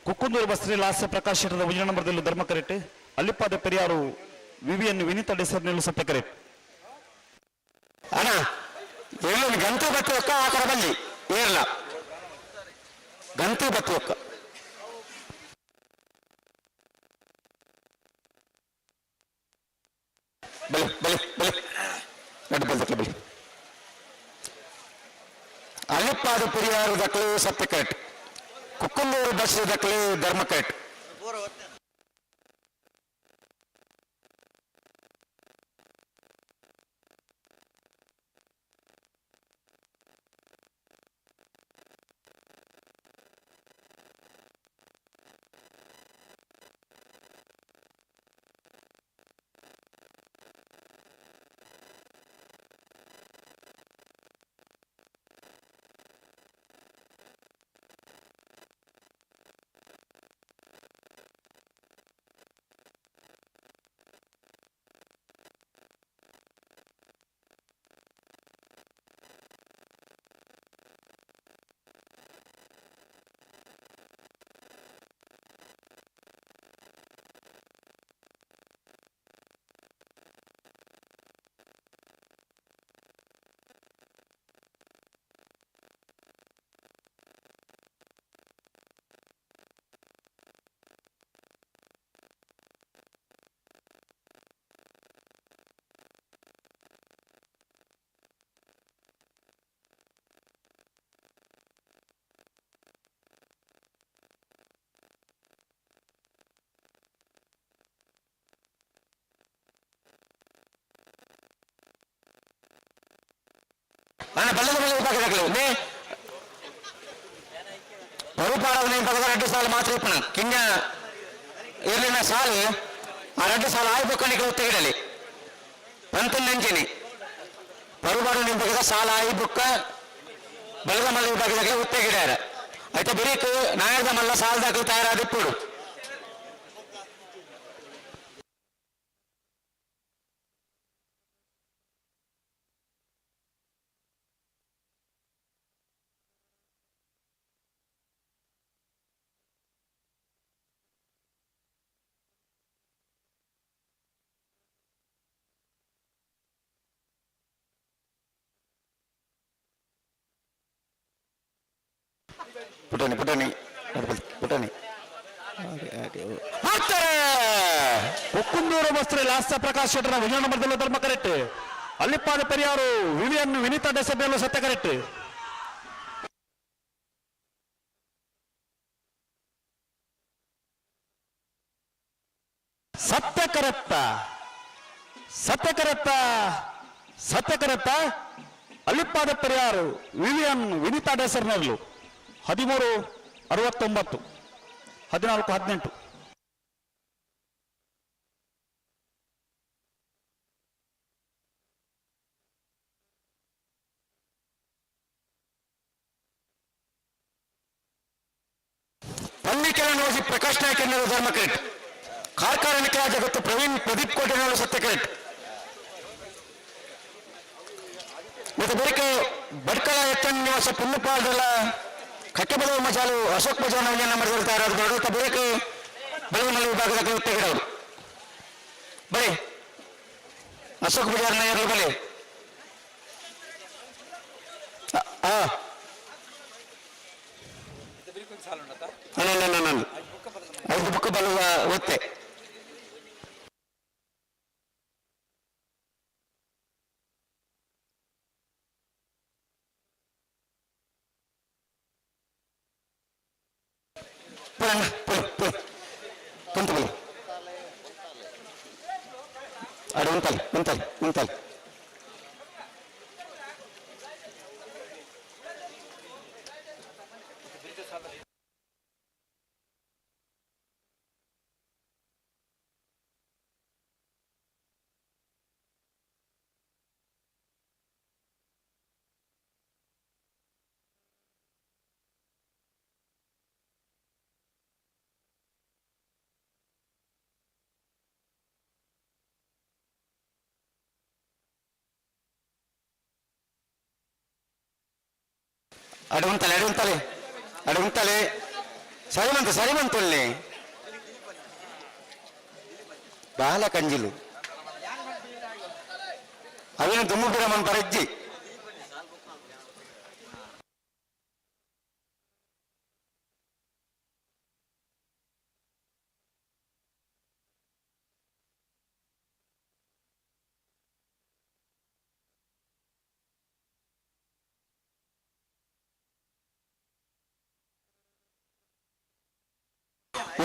ಕುಕ್ಕುಂದೂರು ಬಸ್ರಿ ಲಾಸ್ಯ ಪ್ರಕಾಶ್ ಶೆಟ್ಟದ ಒಂಜಿ ನಂಬರ್ದಲ್ಲಿ ಧರ್ಮ ಕರೆಟ್. ಅಲ್ಲಿಪ್ಪಾದ ಪೆರಿಯಾರು ವಿವಿಎನ್ ವಿನೀತ ಡೆಸರ್ನೆಲ್ಲು ಸತ್ಯ ಕರೆಟ್. ಅಣ್ಣ ಏಳು ಗಂಟೆ ಬತ್ತಿ ಒಕ್ಕ ಆ ಕಡೆ ಬಲ್ಲಿ ಏರ್ಲ ಗಂಟೆ ಬತ್ತಿ ಒಕ್ಕ. ಬಲಿ ಬಲಿ ಬಲಿ ನಡು ಬಲ್ದಕ್ಲೆ ಬಲಿ. ಅಲ್ಲಿಪ್ಪಾದ ಪೆರಿಯಾರು ದಕ್ಕಲು ಸತ್ಯ ಕರೆಟ್, ಕುಕ್ಕುಂದೂರು ಬಸ್ ದಕ್ಕಲು ಧರ್ಮ ಕರೆಟ್. ಅಣ್ಣ ಬಲ್ಲದ ಮೇಲೆ ವಿಭಾಗದಾಗಲಿ ನೇ ಬರುಪಾಡವನೇ ಪದಕ 2 ಸಾಲು ಮಾತ್ರ ಇಪ್ಪಣ ಕಿಂಗ ಇರ್ಲಿನ ಸಾಲು ಆ 2 ಸಾಲು ಆಯ್ಬೇಕು ಒತ್ತಿಗಿಡಲಿ ಪಂತ ನಂಚಿನಿ ಬರುಪಾಡು ನಿಂಪಕದ ಸಾಲ ಆಯಿ ಬುಕ್ಕ ಬಲದ ಮಲ್ಲ ವಿಭಾಗದಾಗಲಿ ಒತ್ತೆಗಿಡ್ಯಾರ. అయితే ಬಿರಿಕ್ ನಾಯರ್ದ ಮಲ್ಲ ಸಾಲ ದಾಖಲು ತಯಾರಾದಿಪ್ಪುಡು. ಪುಟಾಣಿ ಪುಟಾಣಿ ಪುಟಾಣಿ ಮಾಡ್ತಾರೆ. ಕುಕ್ಕುಂದೂರು ಬಸ್ರಿ ಲಾಸ್ಯ ಪ್ರಕಾಶ್ ಶೆಟ್ಟರ ಒಂಜಿ ನಂಬರ್ದಲ್ಲಿ ಧರ್ಮ ಕರೆಟ್. ಅಲ್ಲಿಪ್ಪಾದ ಪೆರಿಯಾರು ವಿವಿಎನ್ ವಿನೀತಾ ಡೆಸರ್ನೆಲ್ಲು ಸತ್ಯ ಕರೆಟ್. ಸತ್ಯ ಕರೆತ್ತ ಸತ್ಯ ಕರೆತ್ತ ಸತ್ಯ ಕರೆತ್ತ ಅಲ್ಲಿಪ್ಪಾದ ಪೆರಿಯಾರು ವಿವಿಎನ್ ವಿನೀತಾ ಡೆಸರ್ನೆಲ್ಲು 13:69 14:18. ಪಲ್ಲಿಕೆರೆ ನೋಸಿ ಪ್ರಕಾಶ್ ನಾಯ್ಕ ಎನ್ನುವ ಧರ್ಮ ಕರೆಟ್. ಕಾರ್ಕಾರ ನಿಖಿಲ ಜಗತ್ತು ಪ್ರವೀಣ್ ಪ್ರದೀಪ್ ಕೋಟೆನವರು ಸತ್ಯ ಕರೆಟ್. ಮತ್ತು ಬಳಿಕ ಭಟ್ಕಳ ಎತ್ತನ್ ನಿವಾಸ ಪುಲ್ಲುಪಾಡಲ ಕಟ್ಟೆಬಲವ ಮಜಾಲು ಅಶೋಕ್ ಮಜಾನ ನಂಬರ್ ತಯಾರಾದ ಬಳಿಕ ಬೆಳಗಿನ ವಿಭಾಗದ ಒತ್ತೆಗಿಡವರು ಬಳಿ ಅಶೋಕ್ ಬಜಾರ್ ನಾಯಕರು ಬಳಿ. ಆ ನನ್ನ 5 ಬುಕ್ಕ ಬಲದ ಒತ್ತೆ. ಕುಂತು ಬಲಿ ಅಡೆ ಉಂತಲ್ಲಿ ಉಂತಲ್ಲಿ ಉಂತಲ್ಲಿ. ಅಡೆ ಉಂತಲೆ ಅಡೆ ಉಂತಲೆ ಅಡೆ ಉಂತಲೆ. ಸರಿ ಬಂತು, ಸರಿ ಬಂತು. ಅಲ್ಲಿ ಬಾಲ ಕಂಜಿಲು ಅವೇನು ದುಮ್ಮು ಬಿರಮನ್ ಪರಜ್ಜಿ.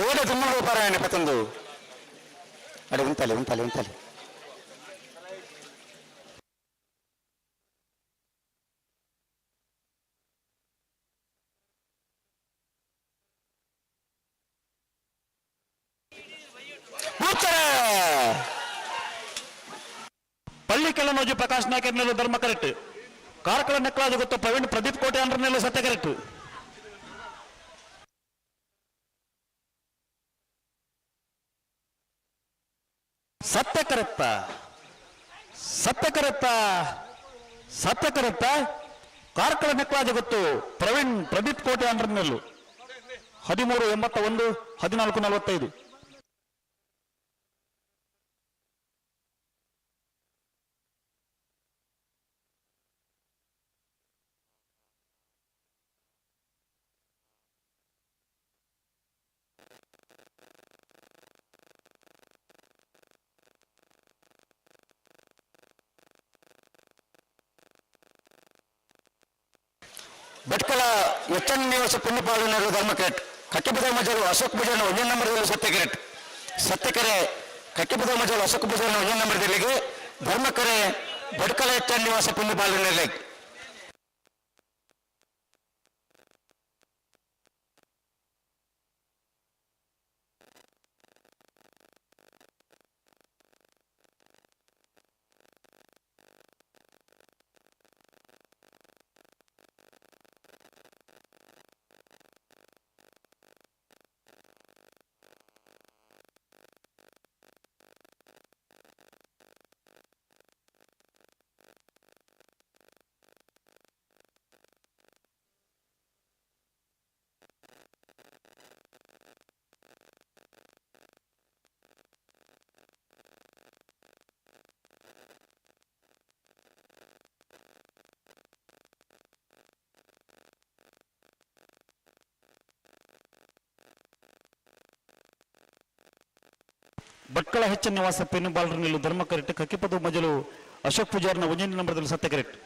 ಓಡ ದುಮ್ಮು ಪಾರಾಯಣ ಪತ್ತೊಂದು ಅಡೆ ಉಂತಲೆ ಉಂತಲೆ ಉಂತಲೆ. ಉತ್ತರ. ಪಳ್ಳಿ ಕೆಲನೋಜು ಪ್ರಕಾಶ್ ನಾಯ್ಕರ್ ನೆಲ್ಲು ಧರ್ಮ ಕರೆಕ್ಟ್. ಕಾರ್ಕಳ ನೆಕ್ಲಾಜು ಗೊತ್ತು ಪ್ರವೀಣ್ ಪ್ರದೀಪ್ ಕೋಟೆ ಅಂದ್ರ ನೆಲ್ಲು ಸತ್ಯ ಕರೆಕ್ಟ್. ಸತ್ಯ ಕರೆಕ್ತ, ಸತ್ಯ ಕರೆಕ್ತ, ಸತ್ಯ ಕರೆಕ್ತ. ಕಾರ್ಕಳ ನೆಕ್ಲಾಜು ಗೊತ್ತು ಪ್ರವೀಣ್ ಪ್ರದೀಪ್ ಕೋಟೆ ಅಂದ್ರ ನೆಲ್ಲು 13.81, 14.45. ಭಟ್ಕಳ ಎಚ್ಚನ್ ನಿವಾಸ ಪುಣ್ಯಪಾಲನರು ಧರ್ಮಕ್ರೆಟ್. ಕಟ್ಟಿಬದ ಮಜಲು ಅಶೋಕ್ ಭುಜನ ಒಂದೇ ನಂಬರ್ದಲ್ಲಿ ಸತ್ಯಕೆರೆಟ್. ಸತ್ಯಕೆರೆ ಕಟ್ಟಿಬದ ಮಜಲು ಅಶೋಕ್ ಭುಜನ ಒಂದೇ ನಂಬರ್ದಲ್ಲಿಗೆ ಧರ್ಮಕೆರೆ ಭಟ್ಕಳ ಎಚ್ಚನ್ ನಿವಾಸ ಪುಣ್ಯಪಾಲನರಿಗೆ. ಭಟ್ಕಳ ಹೆಚ್ಚ ನಿವಾಸ ಪೆನ್ನುಬಾಲರ ನಿಲ್ಲು ಧರ್ಮ ಕರೆಕ್ಟ್. ಕಕ್ಕಿಪದು ಮಜಲು ಅಶೋಕ್ ಪೂಜಾರ್ನ ಒಂದನೇ ನಂಬರ್ದಲ್ಲಿ ಸತ್ಯ ಕರೆಕ್ಟ್.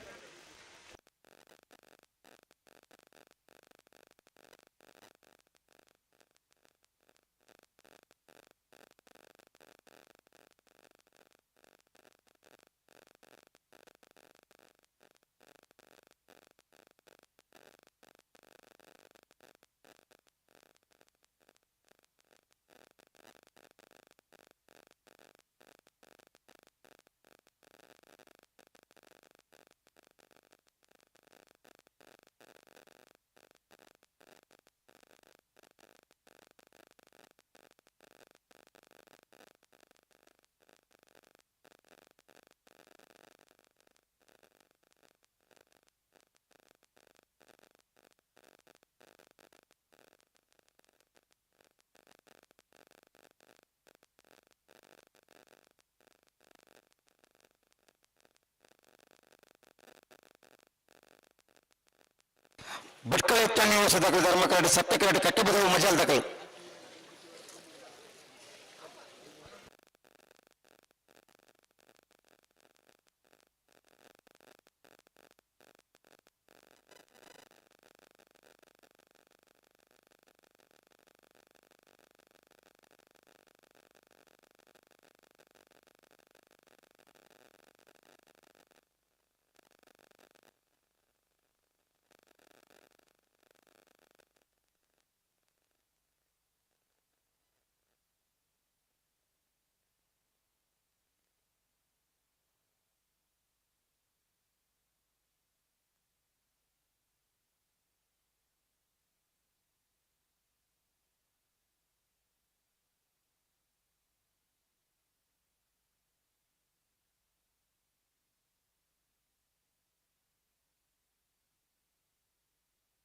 ಭಟ್ಕಳ ಎಚ್ಚನ್ ನಿವಾಸ ದಕಲು ಧರ್ಮಕರೆಟ್. ಸತ್ಯಕೆರೆಟ್ ಕಟ್ಟಿಬದ ಮಜಲ್ ದಕಲು.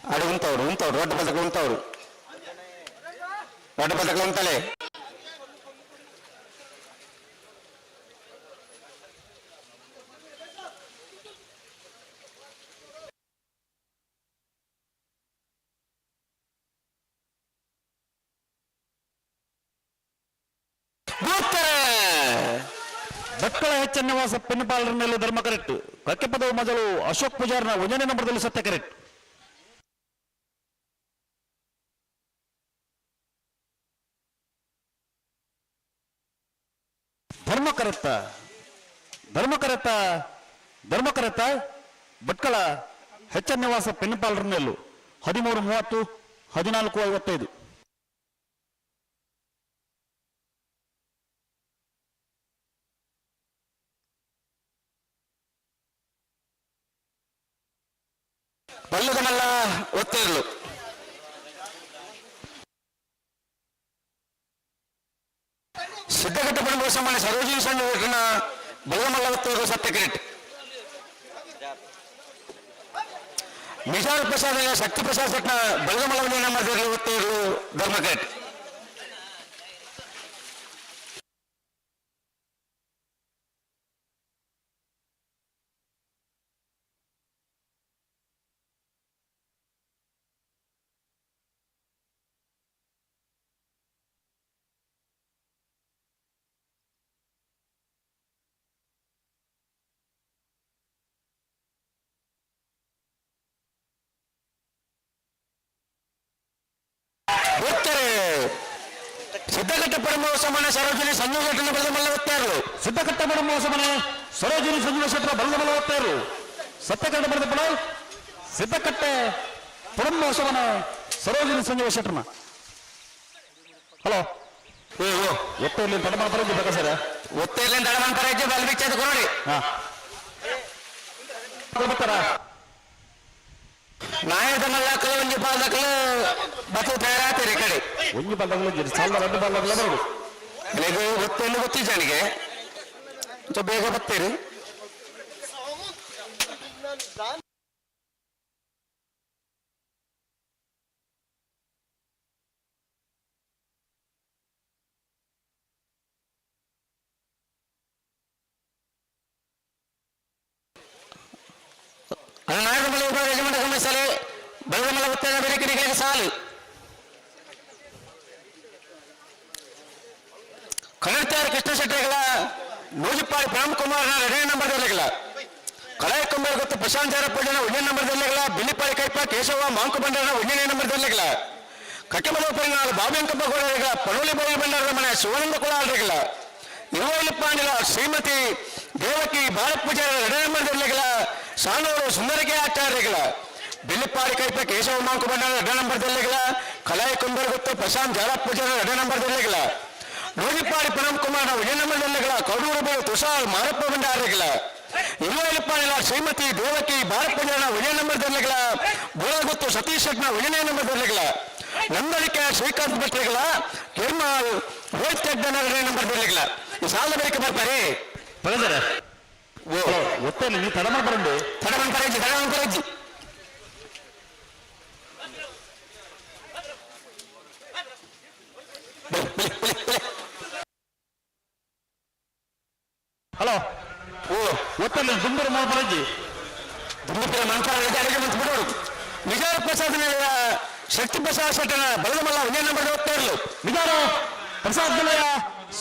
ಅಡೆ ಉಂತವ್ರು ಉಂತವ್ರು, ರೋಡ್ ಬದಲು ಉಂತವ್ರು. ರಡ್ಡು ಪದಕಲು ಅಂತಲೇ. ಭಟ್ಕಳ ಹೆಚ್ಚ ನಿವಾಸ ಪೆನ್ಪಾಲರ ಮೇಲೆ ಧರ್ಮ ಕರೆಕ್ಟ್. ಕಕ್ಕೆಪದವು ಮೊದಲು ಅಶೋಕ್ ಪೂಜಾರ್ನ ಒಂದನೇ ನಂಬರ್ದಲ್ಲಿ ಸತ್ಯ ಕರೆಕ್ಟ್. ಧರ್ಮಕರತ್ತ ಧರ್ಮಕರತ್ತ ಧರ್ಮಕರತ್ತ ಭಟ್ಕಳ ಹೆಚ್ಚ ನಿವಾಸ ಪೆನ್ಪಾಲರ ಮೇಲೂ 13:30 14:55. ಬಲ್ಲದಮಲ್ಲ ಒತ್ತಿರಲು ಸಿದ್ಧಗಟ್ಟ ಪಣಬ ಸಾಮಾನ್ಯ ಸರೋಜಿನಿ ಸಣ್ಣ ಬಲ್ಲಮಲ್ಲ ಒತ್ತಿರಲು ಸತ್ಯ ಕ್ರೆಟ್. ನಿಜಾರ ಪ್ರಸಾದ ಶಕ್ತಿ ಪ್ರಸಾದ್ ಸಟ್ನ ಬಲ್ಲಮಲ್ಲ ನಮ್ಮ ಒತ್ತಿರಲು ಧರ್ಮ ಕ್ರೆಟ್. ಒತ್ತಾರೆ ಸಿದ್ಧಗಟ್ಟ ಪರಮ ಸಾಮಾನ್ಯ ಸರೋಜಿನಿ ಸಂಜೀವ ಶೆಟ್ಟನ ಬಲ್ಲಮಲ್ಲ ಒತ್ತಾರರು. ಸಿದ್ಧಕಟ್ಟ ಪಡಂಬ ಸಮನೆ ಸರೋಜಿನಿ ಸಂಜೀವ ಶೆಟ್ಟರ ಬಲ್ಲಮಲ್ಲ ಒತ್ತಾರರು. ಸತ್ಯಕರಣ ಬರೆದ ಪಡ ಸಿದ್ಧಕಟ್ಟೆ ಪಡಂಬ ಸಮನೆ ಸರೋಜಿನಿ ಸಂಜೀವ ಶೆಟ್ಟರ್ನ. ಹಲೋ, ಒತ್ತಲ್ಲಿ ತಡಮನ ಬರೋದು ಬೇಕಾ ಸರ್? ಒತ್ತೇರ್ಲಿಂದ ದಡಮನ್ ಪರಾಜ್ಯ ಬಲ್ ಬಿಚ್ಚದು ಕೊರಡಿ. ಹಾ, ಬರ್ತಾರ. ನಾಯದ ಮಲ್ಲಾಕಲು ಒಂಜಿ ಪಾದಕಲು ಬತ್ತು ತಯಾರಾಗ್ತೀರಿ ಕಡೆ. ಒಂಜಿ ಬಲ್ಲಗಳು ಸಾಲ ಎರಡು ಬಲ್ಲಗಳ ಬರೋದು. ಇದು ಗೊತ್ತೇನು ಗೊತ್ತಿಜ್ಜನಿಗೆ ಸ್ವಲ್ಪ ಬೇಗ ಬರ್ತೀರಿ. ನಾಯಕ ಮಲ್ಲ ವಿಭಾಗ ಯಜಮಾನ ಗಮನಿಸಲಿ ಬೆಳಗಮಲ್ಲ ಉತ್ತೇಜನ ಬೇಡಿಕೆಗಳಿಗೆ ಸಾಲು. ಕನ್ನಡತಾರ ಕೃಷ್ಣ ಶೆಟ್ಟಿಗಳ ನೂಜಿಪ್ಪಾಡಿ ಪ್ರೇಮ್ ಕುಮಾರ್ ಎರಡನೇ ನಂಬರ್ದಲ್ಲಿಗಳ, ಕಲಾಯ ಗೊತ್ತು ಪ್ರಶಾಂತ್ ಜಾರಪ್ಪನ ಒಂದನೇ ನಂಬರ್ದಲ್ಲಿಗಳ, ಬಿಲ್ಲಿಪಾಡಿ ಕೈಪ ಕೇಶವ ಮಾಂಕು ಬಂಡಾರನ ಒಂದನೇ ನಂಬರ್ದಲ್ಲಿಗಳ, ಕಟ್ಟಮಲ ಪರಿಣಾಮ ಬಾಬಿ ಅಂಕಪ್ಪ ಗೌಡರಿಗಳ ಪಣೋಲಿ ಬಾಯಿ ಬಂಡಾರದ ಮನೆ ಶಿವಾನಂದ ಕುಲಾಲ್ರಿಗಳ, ಇರುವೈಲಪ್ಪಾಂಡಿಲ ಶ್ರೀಮತಿ ದೇವಕಿ ಭಾರತ್ ಪೂಜಾರ ಎರಡನೇ ನಂಬರ್ದಲ್ಲಿಗಳ, ಸಾನೂರು ಸುಂದರಕೆ ಆಚಾರ್ಯಗಳ, ಬಿಲ್ಲಿಪಾಡಿ ಕೈಪ ಕೇಶವ ಮಾಂಕು ಬಂಡಾರ ಎರಡನೇ ನಂಬರ್ದಲ್ಲಿಗಳ, ಕಲಾಯ ಕುಂಬರ್ ಗೊತ್ತು ಪ್ರಶಾಂತ್ ಜಾರಪ್ಪ ಪೂಜಾರ ಎರಡನೇ ನಂಬರ್ದಲ್ಲಿಗಳ, ನೂಜಿಪ್ಪಾಡಿ ಪ್ರಣಮ್ ಕುಮಾರ್ ಒಂದನೇ ನಂಬರ್ದಲ್ಲಿಗಳ, ಕಡೂರು ಬೈ ತುಷಾರ್ ಮಾರಪ್ಪ ಬಂಡಾರಿಗಳ, ಇರುವೈಲಪ್ಪಾಡಿಲ ಶ್ರೀಮತಿ ದೇವಕಿ ಭಾರತ್ ಪೂಜಾರನ ಒಂದನೇ ನಂಬರ್ದಲ್ಲಿಗಳ, ಬೋಳಗುತ್ತು ಸತೀಶ್ ಶೆಟ್ನ ಒಂದನೇ ನಂಬರ್ದಲ್ಲಿಗಳ, ನಂದಳಿಕೆ ಶ್ರೀಕಾಂತ್ ಭಟ್ರಿಗಳ ಕೆರ್ಮಾಲ್ ರೋಹಿತ್ ಹೆಗ್ಡನ ಎರಡನೇ ನಂಬರ್ದಲ್ಲಿಗಳ. ಈ ಸಾಲದ ಬೇಡಿಕೆ ಬರ್ತಾರೆ. ಬರೆದರೆ ಒತ್ತಲ್ಲಿ ನೀವು ತಡಮನ ಬರಂಡು. ತಡಮನ್ ಪರೇಜಿ ತಡಮನ್ ಪರೇಜಿ. ಹಲೋ, ಒತ್ತಲ್ಲಿ ದುಂಬರು ಮೋಪರಜ್ಜಿ. ದುಂಬಿಪುರ ಮನ್ಪರ ಅಡಿಗೆ ಮಂತ್ ಬಿಡೋರು. ನಿಜಾರ ಪ್ರಸಾದ್ ಶಕ್ತಿ ಪ್ರಸಾದ್ ಶೆಟ್ಟನ ಬಲದಮಲ್ಲ ಒಂದೇ ನಂಬರ್ ಓದ್ತಾ ಇರಲು. ನಿಜಾರ ಪ್ರಸಾದ್ ನಿಲಯ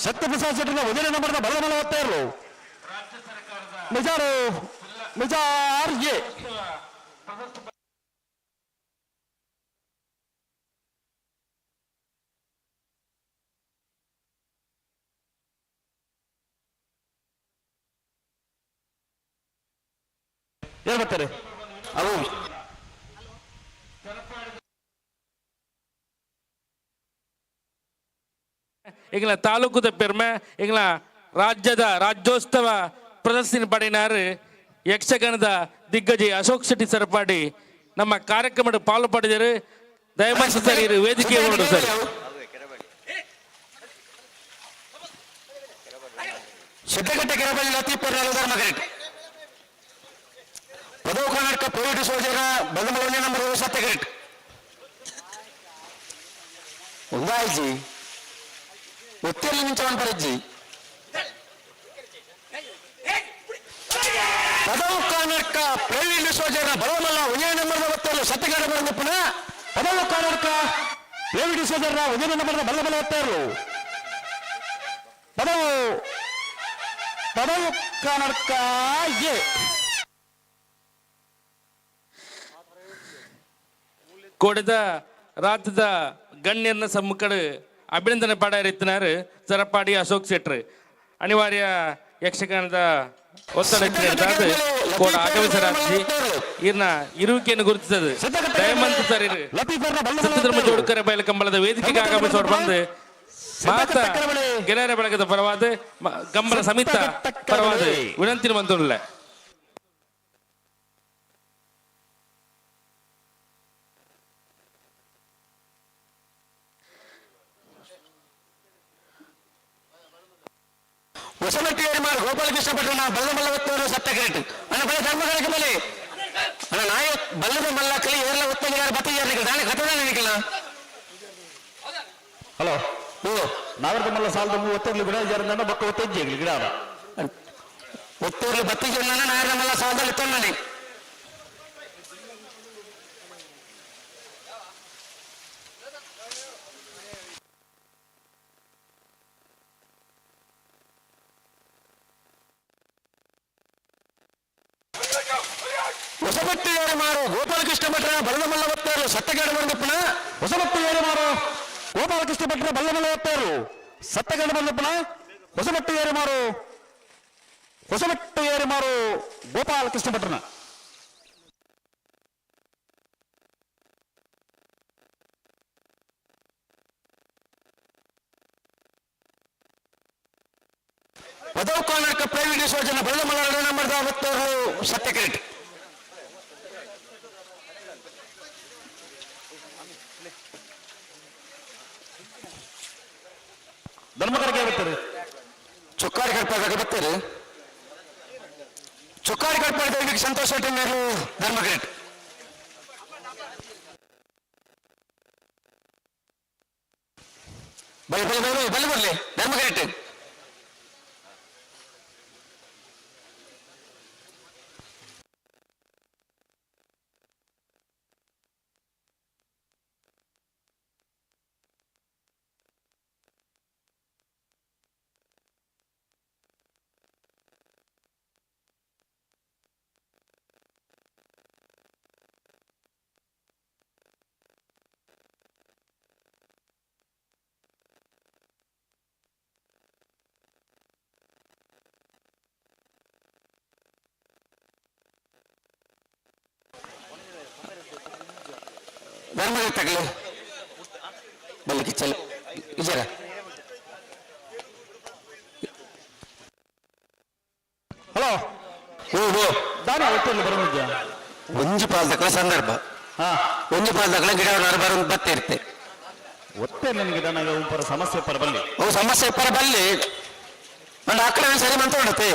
ಶಕ್ತಿ ಪ್ರಸಾದ್ ಶೆಟ್ಟನ ಒಂದನೇ ನಂಬರ್ನ ಬಲದಮಲ್ಲ ಓದ್ತಾ ಇರಲು. ನಿಜಾರು ನಿಜಾರ್ ಎ ಏನ್ ಬರ್ತಾರೆ? ಅವು ಎಂಗ್ಲ ತಾಲೂಕುದ ಪೆರ್ಮೆ, ಎಂಗ್ಲ ರಾಜ್ಯದ ರಾಜ್ಯೋತ್ಸವ ಪ್ರದರ್ಶನ ಪಡೆಯಿನಾರು ಯಕ್ಷಗಾನದ ದಿಗ್ಗಜ ಅಶೋಕ್ ಶೆಟ್ಟಿ ಸರಪಾಡಿ ನಮ್ಮ ಕಾರ್ಯಕ್ರಮದ ಪಾಲು ಪಡೆದರು. ದಯಮಾಡಿ ಸರ್, ಇರು ವೇದಿಕೆ ಹೊರಡು ಸರ್. ಸಿದ್ದಗಟ್ಟೆ ಕೆರಬಳ್ಳಿ ಲತೀಫ್ ಧರ್ಮ ಕರೆಕ್ಟ್. ಪದವು ಕರ್ನಾಟಕ ಪೊಲೀಸ್ ಸೋಜರ ಬದಮಲನೆ ನಂಬರ್ ಸತ್ಯ ಕರೆಕ್ಟ್. ಒಂದಾಯ್ಜಿ ಒತ್ತೆಲ್ಲಿ ನಿಂಚವನ್ ಪರಜ್ಜಿ ಪದವು ಕಾನರ್ಕ ಪ್ರವೀಣ್ ಸೋಜರ ಬಲವಲ್ಲ ಒಂದೇ ನಂಬರ್ದ ಒತ್ತಲು ಸತ್ಯಗಾರ ಬಂದಪ್ಪನ. ಪದವು ಕಾನರ್ಕ ಪ್ರವೀಣ್ ಡಿಸೋಜರ ಒಂದೇ ನಂಬರ್ದ ಬಲ್ಲ ಬಲ್ಲ ಒತ್ತೇರು. ಪದವು ಪದವು ಕಾನರ್ಕ ಎ. ಕೋಡಿದ ರಾಜ್ಯದ ಗಣ್ಯರನ್ನ ಸಮ್ಮುಖಡು ಅಭಿನಂದನೆ ಪಡ ಇತ್ತಿನಾರು ಸರಪಾಡಿ ಅಶೋಕ್ ಶೆಟ್ರು. ಅನಿವಾರ್ಯ ಯಕ್ಷಗಾನದ ಒತ್ತಡ ಇತ್ತಿನ ಕೋಡ ಆಗಮಿಸರಾಜಿ ಇರ್ನ ಇರುವಿಕೆಯನ್ನು ಗುರುತಿಸದು ದಯಮಂತ ಸರ್ ಇರು ಲತೀಫರ್ನ ಬಲ್ಲ ಬಲ್ಲ ಸತ್ಯಧರ್ಮ ಒತ್ತೇರು. ಜೋಡುಕರ ಬಯಲು ಕಂಬಳದ ವೇದಿಕೆಗೆ ಆಗಮಿಸುವರು ಬಂದು ಮಾತ ಗೆಳೆಯರ ಬಳಗದ ಪರವಾದ ಕಂಬಳ ಸಮಿತ ಪರವಾದ ವಿನಂತಿ ಬಂದುಳ್ಳ. ಹೊಸಮಟ್ಟಿ ಮಾರು ಗೋಪಾಲಕೃಷ್ಣ ಭಟ್ರನ ಬಲ್ಲ ಬಲ್ಲ ಒತ್ತವರು ಸತ್ಯಗರೆಟ್ ಅಣ್ಣ ಬಲ್ಲ ಧರ್ಮಗಳಿಗೆ ಬಲೆ ಅಣ್ಣ ನಾಯ ಬಲ್ಲದ ಮಲ್ಲ ಕಲಿ ಏರ್ಲ ಒತ್ತಗಿದಾರ ಬತ್ತಿದ್ದಾರೆ ದಾನೆ ಕಥೆ ನಿಕ್ಕಲ್ಲ. ಹಲೋ. ಓ. ನಾವರ್ದ ಮಲ್ಲ ಸಾಲದ ಒತ್ತೇರ್ಲಿ ಗಿಡ ಜಾರಂದ ಬೊಕ್ಕ ಒತ್ತೆಜ್ಜಿ ಗಿಡ. ಒತ್ತೂರ್ಲಿ ಬತ್ತಿಗೆ ನಾಯರ ಮಲ್ಲ ಸಾಲದಲ್ಲಿ ತೊಂದನೆ. ಹೊಸಬಟ್ಟಿಯವರು ಮಾರು ಗೋಪಾಲಕೃಷ್ಣ ಭಟ್ರ ಬಲ್ಲದ ಮಲ್ಲ ಒತ್ತೇರು ಸತ್ತಗಡ ಬಂದಪ್ಪನ. ಹೊಸಬಟ್ಟು ಏರು ಮಾರು ಗೋಪಾಲಕೃಷ್ಣ ಭಟ್ರ ಬಲ್ಲ ಬಲ್ಲ ಒತ್ತೇರು ಸತ್ತಗಡ ಬಂದಪ್ಪನ. ಹೊಸಬಟ್ಟು ಏರು ಮಾರು ಹೊಸಬಟ್ಟು ಏರು ಮಾರು ಗೋಪಾಲಕೃಷ್ಣ ಭಟ್ರನ. ಪದವು ಕರ್ನಾಟಕ ಪ್ರೈವೇಟ್ ಯೋಜನೆ ಬಲ್ಲದ ಮಲ್ಲ ನಂಬರ್ದ ಒತ್ತೇರು ಸತ್ಯಕರೆಟ್. ಧರ್ಮಕರಕ್ಕೆ ಬರ್ತಾರೆ. ಚೊಕ್ಕಾಡಿ ಕಡ್ಪಾಡಕ್ಕೆ ಬರ್ತಾರೆ. ಚೊಕ್ಕಾಡಿ ಕಡ್ಪಾಡ ಸಂತೋಷ ಶೆಟ್ಟಿ ಧರ್ಮಕ್ರೆಟ್. ಬಲಿ ಬಲಿ ಬಲಿ ಬಲಿ ಬರ್ಲಿ ಧರ್ಮಕ್ರೆಟ್. ಧರ್ಮಕ್ಕೆ ತಗಲಿ ಬಲ್ಲಿ ಕಿಚ್ಚಲ್ ವಿಚಾರ. ಹಲೋ. ಓ ಓ. ದಾನ ಒತ್ತೇರ್ಲಿ ಬರೋದಿದ್ಯ. ಒಂಜಿ ಪಾಲ್ ದಕ್ಕಲ ಸಂದರ್ಭ. ಹಾ. ಒಂಜಿ ಪಾಲ್ ದಕ್ಕಲ ಗಿಡ ಬರೋದು ಬತ್ತೆ ಇರ್ತೆ. ಒತ್ತೆ ನನಗೆ ದನ ಉಂಪರ ಸಮಸ್ಯೆ ಪರ ಬಲ್ಲಿ. ಅವು ಸಮಸ್ಯೆ ಪರ ಬಲ್ಲಿ ಒಂದು ಆಕಳ ಸರಿ ಮಂತ ಉಂಡತೆ.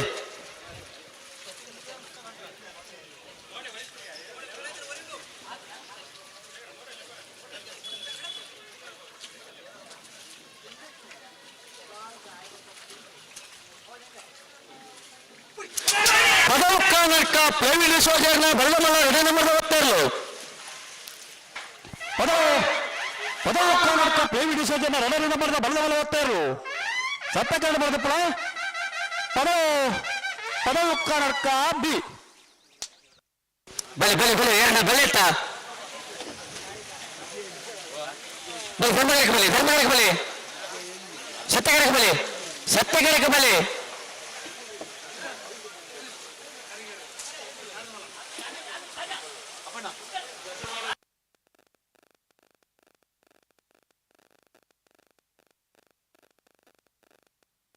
ಪದವು ಕರ್ನಾಟಕ ಪ್ರವೀಣ್ ಸೋಜರ್ನ ಬಲ್ಲಮಲ್ಲ ಎರಡು ನಂಬರ್ ಓದ್ತಾ. ಪದವು ಪದವು ಕರ್ನಾಟಕ ಪ್ರವೀಣ್ ಡಿಸೋಜನ ಎರಡನೇ ನಂಬರ್ದ ಬಲ್ಲ ಬಲ್ಲ ಒತ್ತೇರು ಸತ್ತಕರಣ ಬರೆದಪ್ಪಳ. ಪದವು ಪದವು ಕರ್ನಾಟಕ ಬಿ. ಬಲೆ ಬಲೆ ಬಲೆ ಏರಣ ಬಲೆ ಇತ್ತ ಬಲೆ ಧರ್ಮಗಳಿಗೆ ಬಲೆ ಧರ್ಮಗಳಿಗೆ ಬಲೆ ಸತ್ಯಗಳಿಗೆ ಬಲೆ ಸತ್ಯಗಳಿಗೆ ಬಲೆ.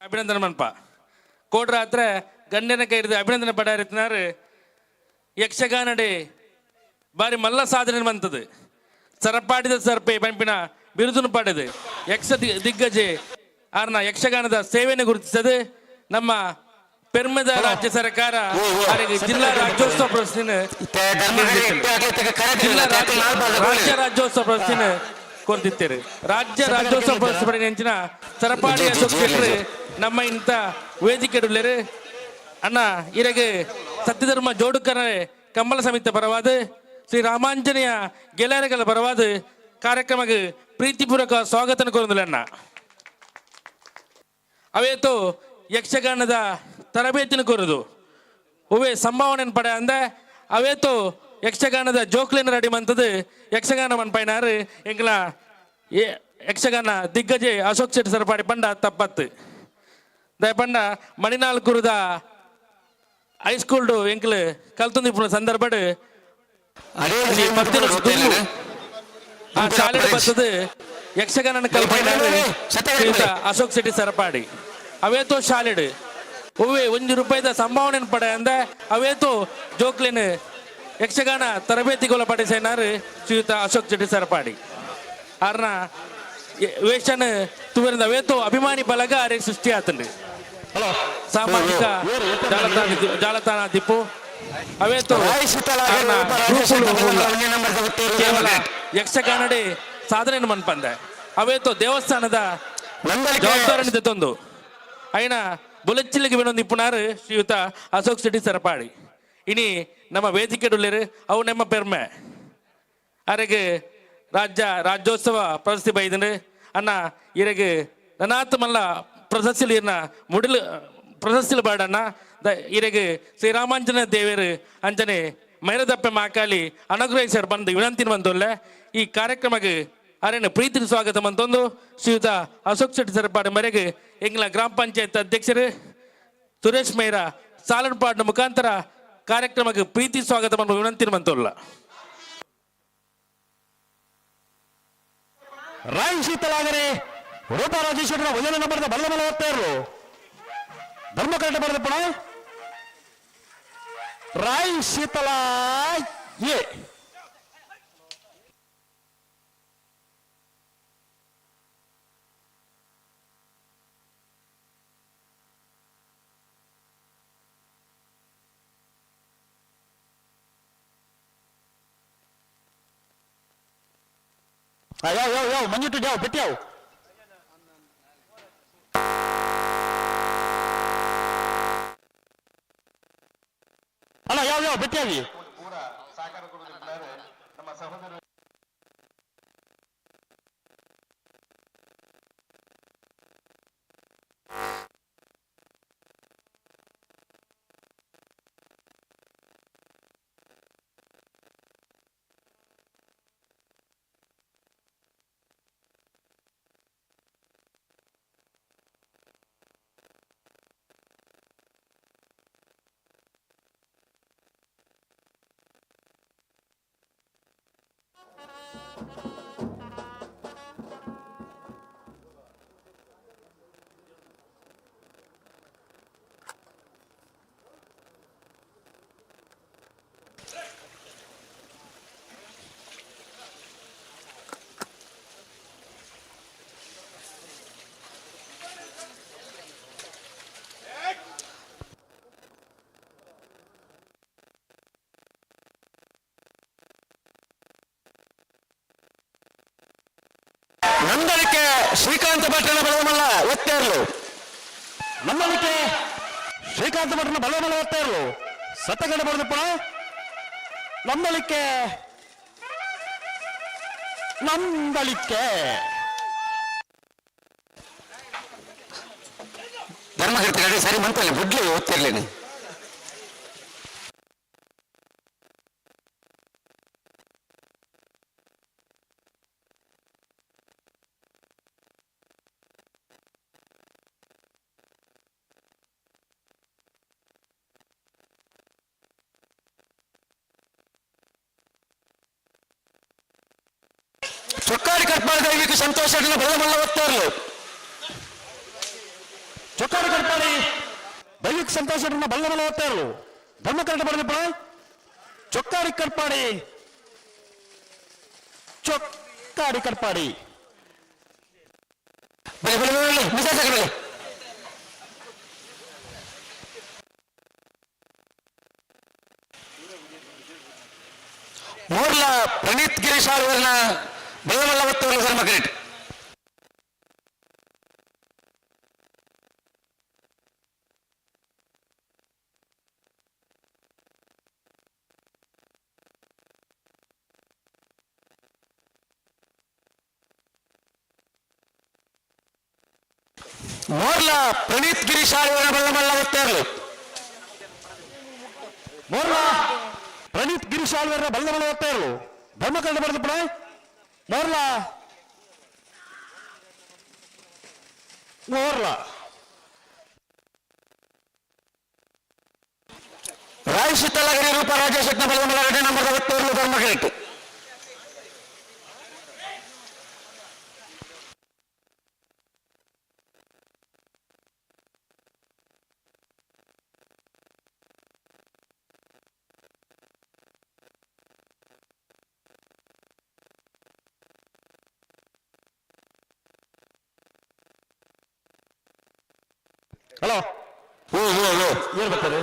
ಅಭಿನಂದನೆ ಮನ್ಪ ಕೋಡ್ರಾತ್ರೆ ಗಣ್ಯನ ಕೈರಿದ ಅಭಿನಂದನೆ ಪಡಾರಿತ್ತಿನಾರು. ಯಕ್ಷಗಾನಡೆ ಬಾರಿ ಮಲ್ಲ ಸಾಧನೆ ಬಂತದು ಸರಪಾಡಿದ ಸರ್ಪೆ ಪಂಪಿನ ಬಿರುದುನು ಪಡೆದು ಯಕ್ಷ ದಿಗ್ಗಜೆ ಆರ್ನ ಯಕ್ಷಗಾನದ ಸೇವೆಯನ್ನು ಗುರುತಿಸದೆ ನಮ್ಮ ಪೆರ್ಮದ ರಾಜ್ಯ ಸರ್ಕಾರ ಅವರಿಗೆ ಜಿಲ್ಲಾ ರಾಜ್ಯೋತ್ಸವ ಪ್ರಶಸ್ತಿನ ಜಿಲ್ಲಾ ರಾಜ್ಯ ರಾಜ್ಯೋತ್ಸವ ಪ್ರಶಸ್ತಿನ ಕೊರ್ದಿತ್ತೇರು. ರಾಜ್ಯ ರಾಜ್ಯೋತ್ಸವ ಪ್ರಶಸ್ತಿ ಪಡೆದ ಸರಪಾಡಿ ಅಶೋಕ್ ಶೆಟ್ಟರು ನಮ್ಮ ಇಂಥ ವೇದಿಕೆ ಅಣ್ಣ ಇರಗೆ ಸತ್ಯಧರ್ಮ ಜೋಡುಕರ ಕಂಬಳ ಸಮಿತಿ ಪರವಾದ ಶ್ರೀ ರಾಮಾಂಜನೇಯ ಗೆಳೆಯರುಗಳ ಪರವಾದ ಕಾರ್ಯಕ್ರಮಕ್ಕೆ ಪ್ರೀತಿಪೂರ್ವಕ ಸ್ವಾಗತ ಕೋರುದಿಲ್ಲ ಅಣ್ಣ. ಅವೇತು ಯಕ್ಷಗಾನದ ತರಬೇತಿನ ಕೋರುದು ಒವೇ ಸಂಭಾವನೆ ಪಡೆ ಅಂದ ಅವೇತು ಯಕ್ಷಗಾನದ ಜೋಕ್ಲಿನ ರೆಡಿ ಮಂತದ್ದು ಯಕ್ಷಗಾನ ಮನ್ಪೈನಾರು ಎಂಗ್ಲ ಯಕ್ಷಗಾನ ದಿಗ್ಗಜೆ ಅಶೋಕ್ ಶೆಟ್ಟಿ ಸರಪಾಡಿ ಪಂಡ ತಪ್ಪತ್ತು ದಯ ಪಂಡ ಮಣಿನಾಲ್ಕುರುದ ಹೈಸ್ಕೂಲ್ಡು ಎಂಕ್ಲು ಕಲ್ತೊಂದಿಪ್ಪುನ ಸಂದರ್ಭಡ್ 10 ವರ್ಷ ದುಂಬು ಆ ಶಾಲೆ ಬರ್ತದೆ ಯಕ್ಷಗಾನ ಕಲ್ಪೈನಾರು ಶ್ರೀಯುತ ಅಶೋಕ್ ಶೆಟ್ಟಿ ಸರಪಾಡಿ. ಅವೇತೋ ಶಾಲೆಡ್ ಒವ್ವೆ 1 ರೂಪಾಯಿದ ಸಂಭಾವನೆ ಪಡೆ ಅಂದ ಅವೇತೋ ಜೋಕ್ಲಿನ ಯಕ್ಷಗಾನ ತರಬೇತಿಗೊಳಪಡಿಸಿನಾರು ಶ್ರೀಯುತ ಅಶೋಕ್ ಶೆಟ್ಟಿ ಸರಪಾಡಿ. ಆರ್ನ ವೇಷನ್ ತುವರಿಂದ ಅವೇತೋ ಅಭಿಮಾನಿ ಬಳಗ ಅರೆ ಸೃಷ್ಟಿ ಆತಂಡು. ಹಲೋ. ಸಾಮಾಜಿಕ ಜಾಲತಾಣ ಜಾಲತಾಣ ದಿಪ್ಪು ಅವೇತೋ ಆರ್ನ ಗ್ರೂಪುಲು ಉಲ್ಲ. ಕೇವಲ ಯಕ್ಷಗಾನಡೆ ಸಾಧನೆ ಮನ್ಪಂದೆ ಅವೇತೋ ದೇವಸ್ಥಾನದ ಜವಾಬ್ದಾರಿ ತಂದು ಅಯ್ಯನ ಬುಲೆಚ್ಚಿಲಿಗೆ ವಿನೊಂದು ಇಪ್ಪುನಾರು ಶ್ರೀಯುತ ಅಶೋಕ್ ಶೆಟ್ಟಿ ಸರಪಾಡಿ. ಇನಿ ನಮ್ಮ ವೇದಿಕೆಡುಳ್ಳೇರು ಅವು ನಮ್ಮ ಪೆರ್ಮೆ. ಅರೆಗೆ ರಾಜ್ಯ ರಾಜ್ಯೋತ್ಸವ ಪ್ರಶಸ್ತಿ ಬೈದನು ಅಣ್ಣ. ಇರೆಗೆ ನನಾತ್ ಮಲ್ಲ ಪ್ರಶಸ್ತಿ ಇರ್ನ ಮುಡಿಲು ಪ್ರಶಸ್ತಿಲು ಬಾಡಣ್ಣ. ಇರೆಗೆ ಶ್ರೀರಾಮಾಂಜನ ದೇವರು ಅಂಜನೆ ಮೈರದಪ್ಪೆ ಮಾಕಾಲಿ ಅನುಗ್ರಹಿಸರ್ ಬಂದು ವಿನಂತಿನ ಬಂದೊಲ್ಲೆ. ಈ ಕಾರ್ಯಕ್ರಮಕ್ಕೆ ಅರೇನ ಪ್ರೀತಿ ಸ್ವಾಗತ ಮಂತೊಂದು ಶ್ರೀಯುತ ಅಶೋಕ್ ಶೆಟ್ಟಿ ಸರಪಾಡಿ ಮರೆಗೆ ಎಂಗ್ಲ ಗ್ರಾಮ ಪಂಚಾಯತ್ ಅಧ್ಯಕ್ಷರು ಸುರೇಶ್ ಮೈರ ಸಾಲನ್ಪಾಡ್ನ ಮುಖಾಂತರ ಕಾರ್ಯಕ್ರಮಕ್ಕೆ ಪ್ರೀತಿ ಸ್ವಾಗತ ವಿನಂತಿ ಮಂತೊಲ್ಲ. ರಾಯ್ ಶೀತಲಾಗರೆ ರೂಪಾ ರಾಜೇಶ್ವರನ ಒಂದನೇ ನಂಬರ್ದ ಬಲ್ಲ ಮಲ ಓದ್ತಾ ಇರಲು ಧರ್ಮಕರಟ ಬರೆದ ಪಣ ರಾಯ್ ಶೀತಲ ಎ. ಯಾವ ಯಾವ ಯಾವ ಮಂಜುಟ್ಟು ಯಾವ ಬಿಟ್ಟು ಯಾವ. ಅಲ್ಲ, ಯಾವ ಯಾವ ಬಿಟ್ಟಾವಿ. ನಂದಳಿಕೆ ಶ್ರೀಕಾಂತ ಭಟ್ಟನ ಬಲವಮಲ್ಲ ಒತ್ತೇರ್ಲು. ನಂದಳಿಕೆ ಶ್ರೀಕಾಂತ ಭಟ್ಟನ ಬಲವಮಲ್ಲ ಓದ್ತಾ ಇರಲು ಸತ್ತಗಡ ಬರೆದಪ್ಪ ನಂದಳಿಕೆ ನಂದಳಿಕೆ. ಧರ್ಮಕೀರ್ತಿ ಗಡಿ ಸರಿ ಮಂತಲ್ಲಿ ಬುಡ್ಲಿ ಓದ್ತಿರ್ಲೇನೆ. ಚೊಕ್ಕಾಡಿ ಕಟ್ಪಾಡಿ ದೈವಿಕ ಸಂತೋಷ ಬಲಮಲ್ಲ ಒತ್ತೇರ್ಲು. ಚೊಕ್ಕಾಡಿ ಕಟ್ಪಾಡಿ ದೈವಿಕ ಸಂತೋಷ ಬಲ್ಲಮಲ್ಲ ಓದ್ತಾ ಇರಲು ಧರ್ಮಕರಟ ಬರೆದಪ್ಪ ಚೊಕ್ಕಾಡಿ ಕಟ್ಪಾಡಿ ಚೊಕ್ಕಾಡಿ ಕಟ್ಪಾಡಿ. ಬಲೆ ಬಲೆ ಬಲೆ ಮಿಸಾಸ ಬಲೆ. ಮೂರ್ಲ ಪ್ರಣೀತ್ ಗಿರೀಶ್ ಅವರನ್ನ ಬಲ್ಲಮಲ್ಲ ಒತ್ತೇರ್ಲು ಧರ್ಮಕರೆಟ್. ಮೋರ್ಲ ಪ್ರಣೀತ್ ಗಿರೀಶ್ ಆಳ್ವರ ಬಲ್ಲಮಲ್ಲ ಒತ್ತೇರ್ಲು. ಮೋರ್ಲ ಪ್ರಣೀತ್ ಗಿರೀಶ್ ಆಳ್ವರ ಬಲ್ಲಮಲ್ಲ ಒತ್ತೇರ್ಲು ಧರ್ಮಕರಣ ಬರೆದ ಪುಣ ಮೋರ್ಲ ಮೋರ್ಲ. ರಾಯ್ ಶೀತಲಗಿರಿ ರೂಪ ರಾಜೇಶ್ ಶೆಟ್ನ ಬಲ್ಲಮಲ್ಲ 2 ನಂಬರ್ ಒತ್ತೇರ್ಲು ಧರ್ಮಕರೆಟ್. ಹಲೋ. ಓ ಓ ಓ. ಏನ್ ಬರ್ತಾರೆ?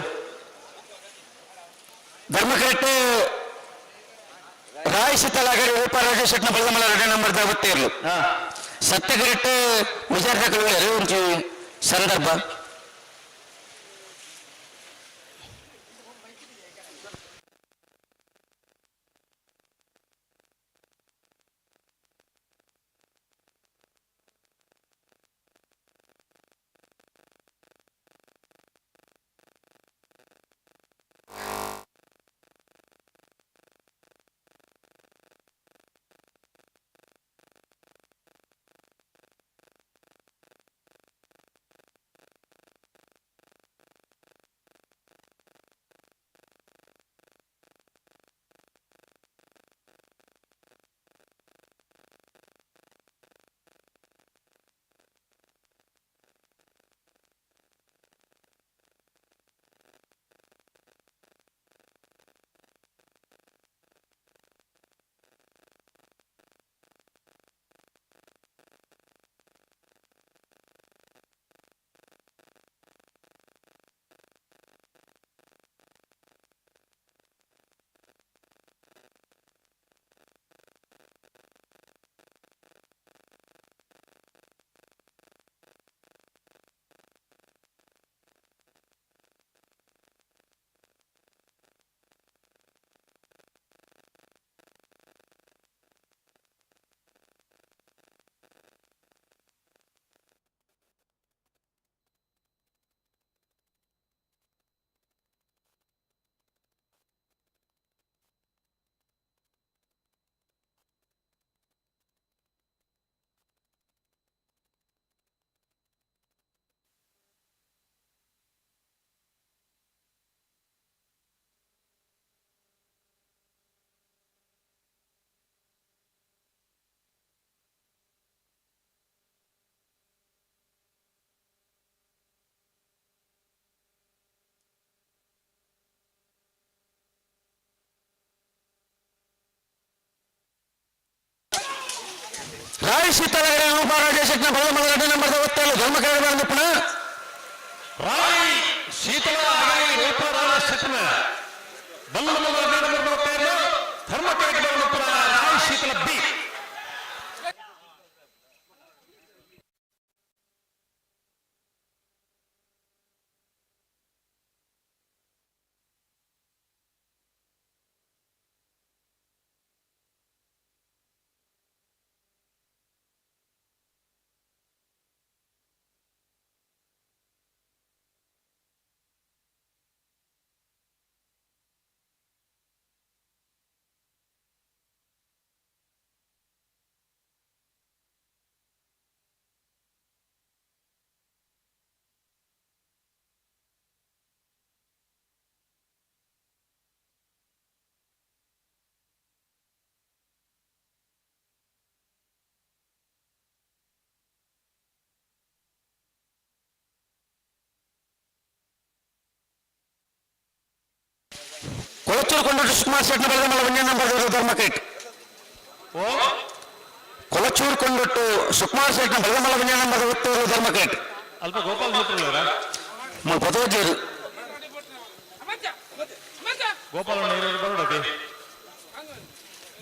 ಧರ್ಮಕರೆಟ್ ರಾಯ್ ಶೀತಲಗಿರಿ ರೂಪ ರಾಜೇಶ್ ಶೆಟ್ನ ಬಲ್ಲಮಲ್ಲ 2 ನಂಬರ್ ಒತ್ತೇರ್ಲು. ಹಾ. ಸತ್ಯಗರೆಟ್ ವಿಚಾರಕರು ಒಂಜಿ ಸಂದರ್ಭ. ರಾಯ್ ಶೀತಲಗಿರಿ ರೂಪ ರಾಜೇಶ್ ಶೆಟ್ನ ಬಲ್ಲಮಲ್ಲ 2 ನಂಬರ್ ಒತ್ತೇರ್ಲು ಧರ್ಮಕರೆಟ್ ಬಂದು ಪುನಃ. ರಾಯ್ ಶೀತಲ ಅಗಲಿ ರೂಪ ರಾಜೇಶ್ ಶೆಟ್ಟನ ಬಲ್ಲಮಲ್ಲ 2 ನಂಬರ್ ಒತ್ತೇರ್ಲು ಧರ್ಮಕರಣ ಬರೆದ ಪುಣ ರಾಯ್ ಶೀತಲ ಬಿ. ಕೊಳಚೂರು ಕೊಂಡೊಟ್ಟು ಸುಕುಮಾರ್ ಶೆಟ್ನ ಬಲ್ಲಮಲ್ಲ 1 ನಂಬರ್ ಧರ್ಮಕರೆಟ್. ಕೊಳಚೂರು ಕೊಂಡೊಟ್ಟು ಸುಕುಮಾರ್ ಶೆಟ್ನ ಬಲ್ಲಮಲ್ಲ 1 ನಂಬರ್ ಒತ್ತೇರ್ಲು ಧರ್ಮಕರೆಟ್. ಅಲ್ಪ ಗೋಪಾಲ್ ಶೆಟ್ಟರ್. ಪದೋಜೇರು. ಗೋಪಾಲ್ ಬರೋಡಕ್ಕೆ.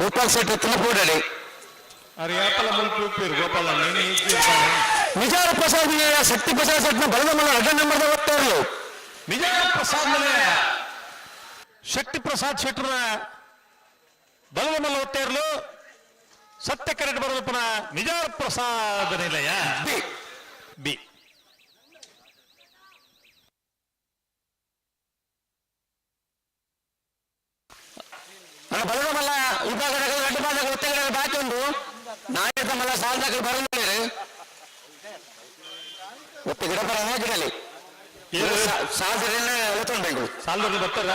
ಗೋಪಾಲ್ ಶೆಟ್ಟಿ ತಿನ್ನಪೂಡಡಿ. Mijar Prasad ಶಕ್ತಿ ಪ್ರಸಾದ್ ಶೆಟ್ನ ಬಲದ ಮಲ್ಲ ರಡ್ಡ ನಂಬರ್ದ ಒತ್ತೇರ್ಲು. ನಿಜಾರ ಪ್ರಸಾದ್ ಮನೆ ಶಕ್ತಿ ಪ್ರಸಾದ್ ಶೆಟ್ಟರ ಬಲದ ಮಲ್ಲ ಒತ್ತೇರ್ಲು. ಸತ್ಯ ಕರೆಕ್ಟ್ ಬರೋದಪ್ಪನ ನಿಜಾರ ಪ್ರಸಾದ್ ನಿಲಯ ಬಿ. ಬಿ. ನನ್ನ ಬಲದ ಮಲ್ಲ ವಿಭಾಗದ ರಡ್ಡು ಪಾದಗಳು ಒತ್ತೆಗಳ ಬಾಕಿ ಉಂಟು. ನಾಯಕ ಮಲ್ಲ ಸಾಲದಾಕಲು ಬರಂದಿಲ್ಲ. ಒತ್ತೆ ಗಿಡ ಬರ ಗಿಡಲಿ ಸಾಲದಲ್ಲ ಎತ್ತೊಂಡು. ಸಾಲದಲ್ಲಿ ಬರ್ತಾರ?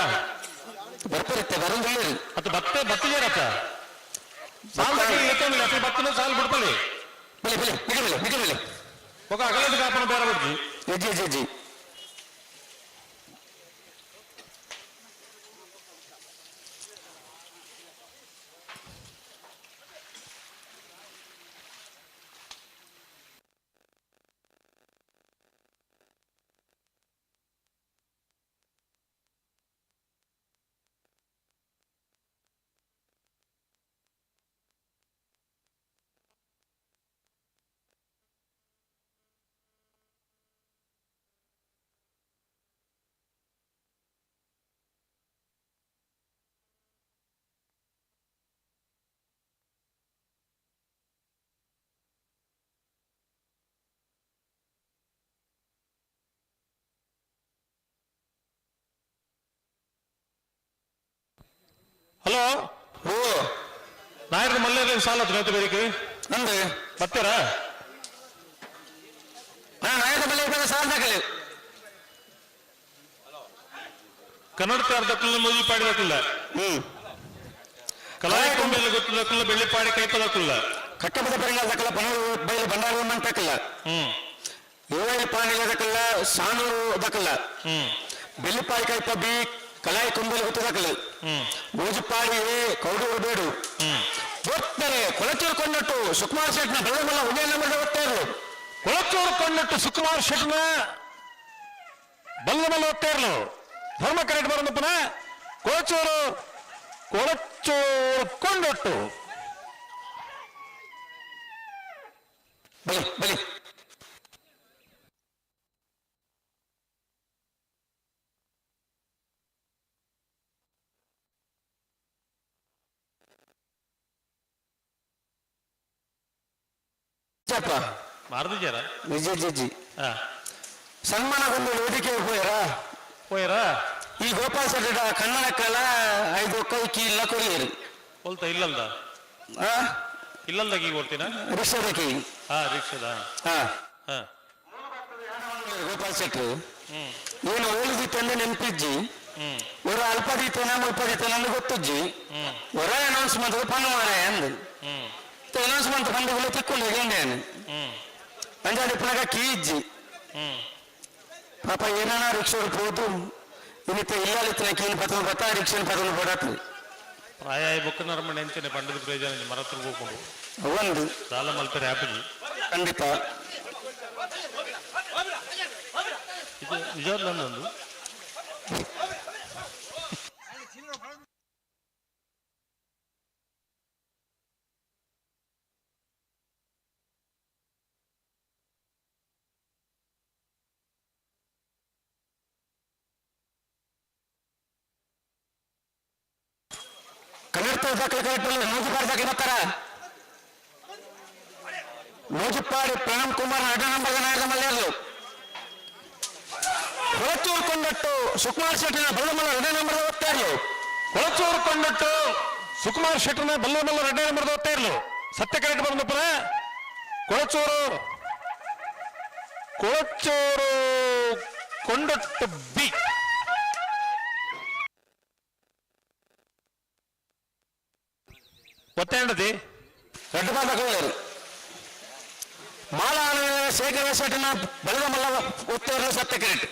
ಬರ್ತಿರುತ್ತೆ, ಬರಂದಿಲ್ಲ. ಅದು ಬತ್ತೆ ಬತ್ತಿದಾರತ್ತ ಸಾಲದಲ್ಲಿ ಎತ್ತೊಂದಿಲ್ಲ. ಅಸಲು ಬತ್ತನ ಸಾಲ ಬಿಡ್ತಲ್ಲಿ. ಬಲೆ ಬಲೆ ನಿಗ ಬಲೆ ನಿಗ ಬಲೆ. ఒక అగలేదు కాపన ಬೇರೆ ಬಿಡ್ತಿ. ಅಜ್ಜಿ ಅಜ್ಜಿ ಅಜ್ಜಿ. ಹಲೋ. ಓ. ನಾಯರ್ದ ಮಲ್ಲೇರಿ ಸಾಲ ಹತ್ರ ಬೇರಿಕೆ. ನಂದು. ಬರ್ತೀರಾ? ನಾ ನಾಯಕ ಬಲೆ ಸಾಲದಾಕಲು. ಕನ್ನಡ ಅರ್ಧಕ್ಕಲ್ಲ ಮುಗಿ ಪಾಡಿದಕ್ಕಲ್ಲ. ಹ್ಮ್. ಕಲಾಯ ಕೊಂಬೆಲ್ಲ ಗೊತ್ತದಕ್ಕಲ್ಲ, ಬೆಳ್ಳಿಪಾಡಿ ಕೈಪದಕ್ಕಲ್ಲ. ಕಟ್ಟಬದ ಪರಂಗಾಲದಕ್ಕಲ್ಲ, ಪನೂರು ಬೈಲು ಬಂಡಾರ ಅಂತಕ್ಕಲ್ಲ. ಹ್ಮ್. ಏಳು ಪಾಣಿಲದಕ್ಕಲ್ಲ, ಸಾನೂರು ದಕ್ಕಲ್ಲ. ಹ್ಮ್. ಬೆಳ್ಳಿಪಾಡಿ ಕೈಪ ಬಿ, ಕಲಾಯಿ ಕೊಂಬೆಲು ಗೊತ್ತದಕ್ಕಲ್ಲ. ಹ್ಮ್. ಮೋಜುಪಾಡಿ ಎ, ಕೌಡೂರು ಬೇಡು. ಹ್ಮ್. ಒತ್ತಾರೆ ಕೊಳಚೂರು ಕೊಂಡಟ್ಟು ಸುಕುಮಾರ್ ಶೆಟ್ನ ಬೆಳ್ಳಮಲ್ಲ ಒಂದೇ ನಂಬರ್ ಒತ್ತಾರಲು. ಕೊಳಚೂರು ಕೊಂಡಟ್ಟು ಸುಕುಮಾರ್ ಶೆಟ್ನ ಬಲ್ಲಮಲ್ಲ ಒತ್ತೇರ್ಲು. ಧರ್ಮ ಕರೆಕ್ಟ್ ಬರೋದಪ್ಪನ ಕೊಳಚೂರು ಕೊಳಚೂರು ಕೊಂಡೊಟ್ಟು. ಬಲಿ ಬಲಿ. ಚಪ್ಪ. ಮಾರದಿದ್ದಾರ? ನಿಜ ಜಜ್ಜಿ. ಹಾ. ಸನ್ಮಾನಗೊಂದು ವೇದಿಕೆ ಹೋಯ್ರಾ? ಹೋಯ್ರಾ. ಈ ಗೋಪಾಲ್ ಶೆಟ್ಟ ಕನ್ನಡಕ್ಕಲ್ಲ ಐದು ಕೈ ಕೀಲ್ಲ ಕೊರಿಯರು. ಹೋಲ್ತಾ ಇಲ್ಲಲ್ದ? ಆ. ಇಲ್ಲಲ್ದಾಗ ಈಗ ಕೊಡ್ತೀನ? ರಿಕ್ಷಾದಕ್ಕೆ. ಹಾ, ರಿಕ್ಷಾದ. ಹಾ. ಹಾ. ಗೋಪಾಲ್ ಶೆಟ್ರು. ಹ್ಮ್. ಏನು ಓಳಿದಿತ್ತಂದ್ರೆ ನೆನಪಿಜ್ಜಿ. ಹ್ಮ್. ஒரு ಅಲ್ಪದೀತನ ಮುಲ್ಪದೀತನ ಗೊತ್ತುಜ್ಜಿ. ಹ್ಮ್. ಹೊರ ಅನೌನ್ಸ್ ಮಂತ್ ಪಣ್ಣು ಮಾರ ಅಂದು. ಹ್ಮ್. ಅನೌನ್ಸ್ ಮಂತ್ ಪಂಡುಗಳು ತಿಕ್ಕೊಂಡು ಹೇಗೆ. ಹ್ಮ್. ಅಂಜಾಡಿ ಪುನಗ ಕೀಜ್ಜಿ. ಹ್ಮ್. ಪಾಪ ಏನಾನ ರಿಕ್ಷಾ ಹೋದು ಇನ್ನಿತ್ತ ಇಲ್ಲಲಿತ್ತಿನ ಕೀನ್ ಪತನ ಬತ್ತಾ ರಿಕ್ಷನ್ ಪತನ ಪಡತ್ರಿ. ಪ್ರಾಯ ಬೊಕ್ಕನರ ನೆಂಚನೆ ಪಂಡದ ಪ್ರಯೋಜನ ಮರತ್ರ ಹೋಗ್ಕೊಂಡು. ಒಂದು. ಸಾಲ ಮಲ್ಪರೆ ಹ್ಯಾಪಿ. ಖಂಡಿತ. ಇದು ನಿಜವಾದ ನಂದೊಂದು. ಕನ್ನಡ ದಾಖಲೆ ಕರೆಕ್ಟ್ ನೂಜುಪಾಡಿ ದಾಖಲೆ ಬರ್ತಾರ. ನೂಜುಪಾಡಿ ಪ್ರಣಮ್ ಕುಮಾರ್ ಅಡ್ಡ ನಂಬರ್ ನಾಯಕ ಮಲ್ಲೇರ್ಲು. ಕೊಳಚೂರು ಕೊಂಡಟ್ಟು ಸುಕುಮಾರ್ ಶೆಟ್ಟಿನ ಬಲ್ಲಮಲ್ಲ ಎರಡನೇ ನಂಬರ್ ಓದ್ತಾ ಇರ್ಲು. ಕೊಳಚೂರು ಕೊಂಡಟ್ಟು ಸುಕುಮಾರ್ ಶೆಟ್ಟರ್ನ ಬಲ್ಲಮಲ್ಲ ಎರಡನೇ ನಂಬರ್ ಓದ್ತಾ ಇರ್ಲು. ಸತ್ಯ ಕರೆಕ್ಟ್ ಬಂದಪ್ಪನ ಕೊಳಚೂರು ಕೊಳಚೂರು ಕೊಂಡೊಟ್ಟು ಬಿ. ಒತ್ತೇಂಡದಿ. ரெண்டு பாதகம் ಮಾಲಾ ಶೇಖರ ಶೆಟ್ಟಿನ ಬಲದ ಮಲ್ಲ ಒತ್ತೇರ್ಲು ಸತ್ಯ ಕರೆಕ್ಟ್.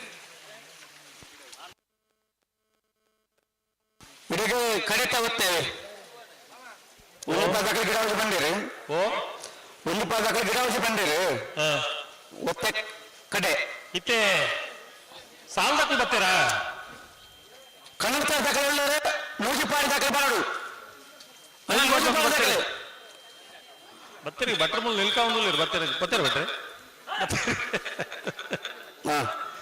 ಇಡೀ ಕಡೆತ ಒತ್ತೇವೆ. ಒಂದು ಪಾದಕಲು ಗಿಡ ಹೊಸಿ ಬಂದಿರಿ. ಓ. ಒಂದು ಪಾದಕಲು ಗಿಡ ಹೊಸಿ ಬಂದಿರಿ. ಹಾ. ಒತ್ತೆ ಕಡೆ. ಇತ್ತೆ ಸಾಲದಕ್ಕೂ ಬರ್ತೀರಾ? ಕನ್ನಡ ದಾಖಲೆ ಉಳ್ಳರೆ ನೂಜಿಪಾಡಿ ದಾಖಲೆ ಬರಡು. ನೂಜಿಪಾಡಿ ದಾಖಲೆ. ಬತ್ತರಿ ಭಟ್ರ ಮುಲ್ ನಿಲ್ಕ ಬತ್ತರಿ ಬತ್ತರಿ ಭಟ್ರೆ.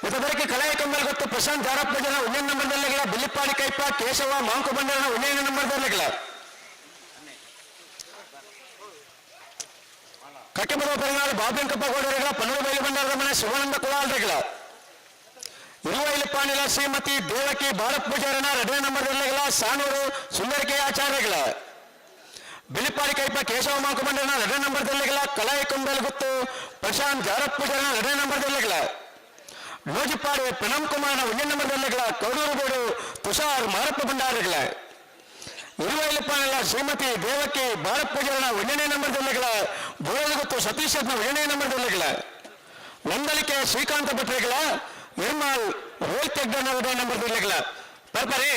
ಮತ್ತೆ ಬರಕ್ಕೆ ಕಲಾಯ ಕಂಬಲ್ ಗೊತ್ತು ಪ್ರಶಾಂತ್ ಜಾರಪ್ಪ ಜನ ಒಂದೇ ನಂಬರ್ದಲ್ಲಿಗಳ ಬಿಲ್ಲಿಪಾಡಿ ಕೈಪ ಕೇಶವ ಮಾಂಕು ಬಂಡರನ ಒಂದೇ ನಂಬರ್ದಲ್ಲಿಗಳ ಕಟ್ಟೆಬರುವ ಪರಿಣಾಮ ಬಾಬೆಂಕಪ್ಪ ಗೌಡರಿಗಳ ಪನ್ನೂರು ಬೈಲು ಬಂಡಾರದ ಮನೆ ಶಿವಾನಂದ ಕುಲಾಲ್ರಿಗಳ ಇರುವೈಲಪ್ಪಾನಿಲ ಶ್ರೀಮತಿ ದೇವಕಿ ಭಾರತ್ ಪೂಜಾರನ ಎರಡನೇ ನಂಬರ್ದಲ್ಲಿಗಳ ಸಾನೂರು ಸುಂದರಿಕೆ ಆಚಾರ್ಯಗಳ ಬಿಳಿಪಾಡಿ ಕೈಪ ಕೇಶವ ಮಾಂಕುಮಂಡಲನ ಎರಡನೇ ನಂಬರ್ದಲ್ಲಿಗಳ ಕಲಾಯಿ ಕುಂಬೆಲ್ ಗುತ್ತು ಪ್ರಶಾಂತ್ ಜಾರತ್ ಪೂಜಾರನ ಎರಡನೇ ನಂಬರ್ದಲ್ಲಿಗಳ ಲೋಜಿಪಾಡಿ ಪ್ರಣಮ್ ಕುಮಾರ್ನ ಒಂದನೇ ನಂಬರ್ದಲ್ಲಿಗಳ ಕೌಡೂರು ಬೋಡು ತುಷಾರ್ ಮಾರಪ್ಪ ಭಂಡಾರಿಗಳ ಇರುವೈಲಪ್ಪಾನಿಲ ಶ್ರೀಮತಿ ದೇವಕಿ ಭಾರತ್ ಪೂಜಾರನ ಒಂದನೇ ನಂಬರ್ದಲ್ಲಿಗಳ ಬೋಳಗುತ್ತು ಸತೀಶ್ ಒಂದನೇ ನಂಬರ್ದಲ್ಲಿಗಳ ನಂದಳಿಕೆ ಶ್ರೀಕಾಂತ ಭಟ್ರಿಗಳ ನಿರ್ಮಲ್ ರೋಹಿತ್ ಹೆಗ್ಗಣ್ಣ ಎರಡನೇ ನಂಬರ್ದಲ್ಲಿಗಳ ಬರ್ಬರಿ.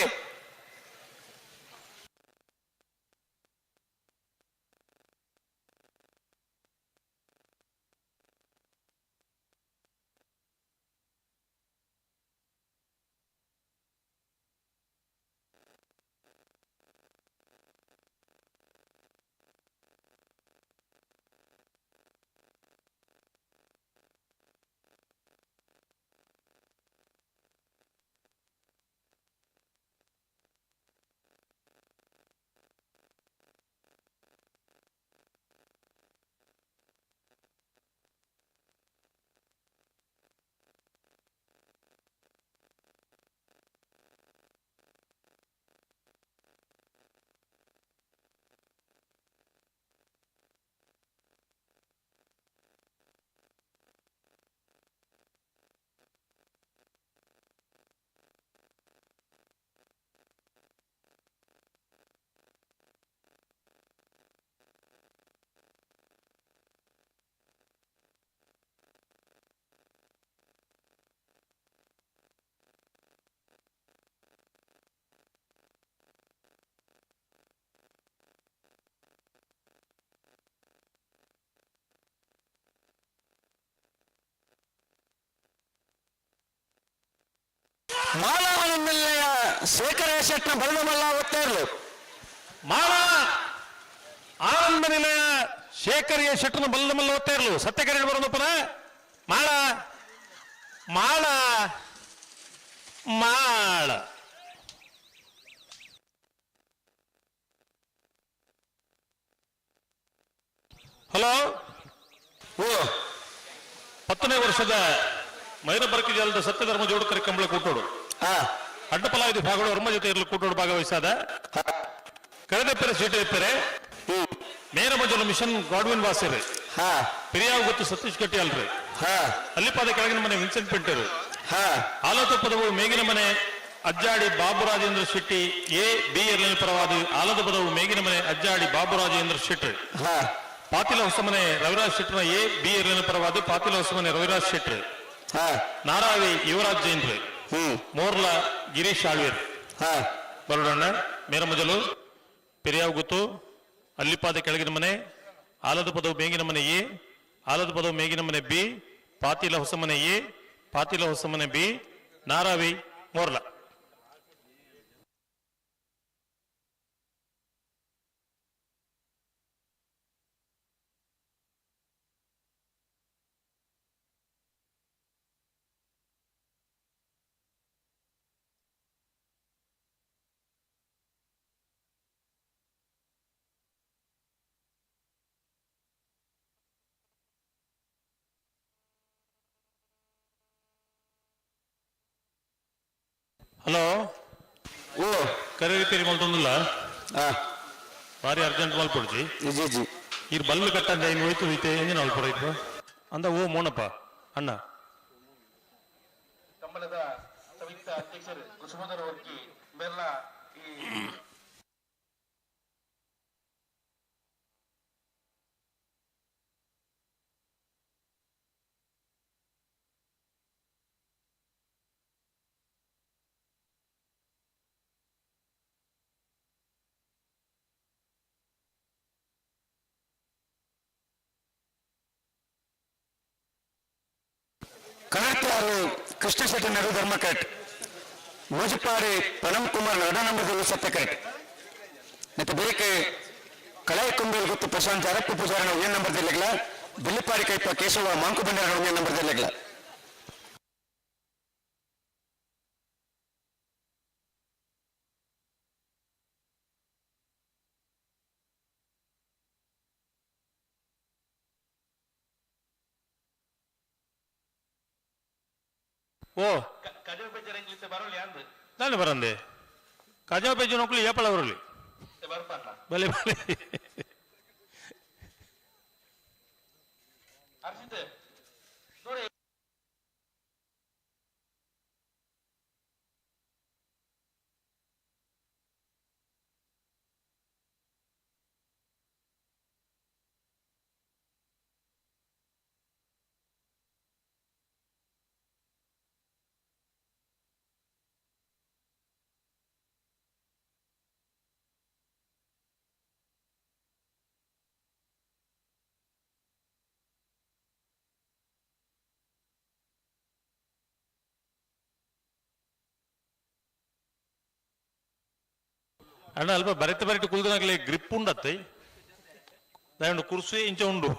ಮಾಲಾವನಂದನೆಯ ಶೇಖರ ಶೆಟ್ನ ಬಲದ ಮಲ್ಲ ಒತ್ತೇರ್ಲು. ಮಾಳ ಆನಂದ ನಿಲಯ ಶೇಖರ್ ಎ ಶೆಟ್ಟನ ಬಲ್ಲದ ಮಲ್ಲ ಒತ್ತೇರ್ಲು ಸತ್ಯಕರಣ ಬರೋದಪ್ಪನ ಮಾಳ ಮಾಳ ಮಾಳ. ಹಲೋ. ಓ. 10ನೇ ವರ್ಷದ ಮೈರಬರ್ಕಿ ಜಾಲದ ಸತ್ಯಧರ್ಮ ಜೋಡುಕರಿ ಕಂಬಳ ಕೂಟೋಡು ಅಡ್ಡಪಲಾಯುಧ ಭಾಗಗಳು ವರ್ಮ ಜೊತೆ ಇರಲು ಕೂಟೋಡು ಭಾಗವಹಿಸಾದ ಕರೆದಪ್ಪರೆ ಸೀಟು ಇಪ್ಪರೆ ಮೇರ ಮಜಲು ಮಿಷನ್ ಗಾಡ್ವಿನ್ ವಾಸಿರಿ ಪೆರಿಯಾವ್ ಗೊತ್ತು ಸತೀಶ್ ಗಟ್ಟಿ ಅಲ್ರಿ ಅಲ್ಲಿಪಾದ ಕೆಳಗಿನ ಮನೆ ವಿನ್ಸೆಂಟ್ ಪಿಂಟರು ಆಲೋತ ಪದವು ಮೇಗಿನ ಮನೆ ಅಜ್ಜಾಡಿ ಬಾಬುರಾಜೇಂದ್ರ ಶೆಟ್ಟಿ ಎ ಬಿ ಎರಡನೇ ಪರವಾದ ಆಲದ ಪದವು ಮೇಗಿನ ಮನೆ ಅಜ್ಜಾಡಿ ಬಾಬುರಾಜೇಂದ್ರ ಶೆಟ್ಟಿ ಪಾತಿಲ ಹೊಸಮನೆ ರವಿರಾಜ್ ಶೆಟ್ಟರ್ನ ಎ ಬಿ ಎರಡನೇ ಪರವಾದ ಪಾತಿಲ ಹೊಸಮನೆ ರವಿರಾಜ್ ಶೆಟ್ಟಿ ನಾರಾವಿ ಯುವರಾಜ್ ಜೈನ್ರಿ ಮೋರ್ಲ ಗಿರೀಶ್ ಆಳ್ವೇರ್ ಬರೋಡಣ್ಣ ಮೇರಮಜಲು ಪೆರಿಯಾವ್ ಗುತ್ತು ಅಲ್ಲಿಪಾದ ಕೆಳಗಿನ ಮನೆ ಆಲದ ಪದವು ಮೇಗಿನ ಮನೆ ಎ ಆಲದ ಪದವು ಮೇಗಿನ ಮನೆ ಬಿ ಪಾತಿಲ ಹೊಸಮನೆ ಎ ಪಾತಿಲ ಹೊಸಮನೆ ಬಿ ನಾರಾವಿ ಮೋರ್ಲ. ಹಲೋ. ಓ. ಕರೆ ರಿಪೇರಿ ಮಲ್ತೊಂದಿಲ್ಲ. ಭಾರಿ ಅರ್ಜೆಂಟ್ ಮಲ್ಪೊಡ್ಚಿ. G G. ಈ ಬಲ್ಲು ಕಟ್ಟಂದೆ ಇನ್ನು ಹೋಯ್ತು ಹೋಯ್ತೆ ಎಂಜಿನ ಮಲ್ಪೊಡ ಇತ್ತು ಅಂದ ಓ ಮೋನಪ್ಪ ಅಣ್ಣ. ಕಂಬಳದ ಸಂಯುಕ್ತ ಅಧ್ಯಕ್ಷರು ಕುಸುಮಧರ ವರ್ಗಿ ಬೆಲ್ಲ ಈ ಕನ್ನಡತಿಯಾರು ಕೃಷ್ಣ ಶೆಟ್ಟಿ ನಡು ಧರ್ಮಕಟ್ ಮೂಜಪಾಡಿ ಪ್ರಣಮ್ ಕುಮಾರ್ ನಡ ನಂಬರ್ದಲ್ಲಿ ಸತ್ಯಕಟ್ ಮತ್ತು ಬೇಕೆ ಕಲಾಯಿ ಕುಂಬೆ. ಕುಕ್ಕುಂಬೇಲ್ ಗೊತ್ತು ಪ್ರಶಾಂತ್ ಅರಪ್ಪು ಪೂಜಾರನ ಒಂದೇ ನಂಬರ್ ದಿಲ್ಲಗ್ಲ ಬೆಳ್ಳಿಪಾಡಿ ಕೈಪ ಕೇಶವ ಮಾಂಕು ಬಂಡಾರನ ಒಂದೇ ನಂಬರ್ ದಿಲ್ಲಗ್ಲ. ಓ ನಾನು ಬರಂದೆ ಕಜಾವ್ ಪೇಜು ನೊಕ್ಲು ಏಪಳ ಬರಲಿ ಬಲೆ ಬಲೆ. ಅಣ್ಣ ಅಲ್ಪ ಬರೆತ ಬರೆಟ್ ಕುಲ್ದನಾಗಲೇ ಗ್ರಿಪ್ ಉಂಡತ್ತೆ ದಯಂಡು ಕುರ್ಸಿ ಇಂಚ ಉಂಡು.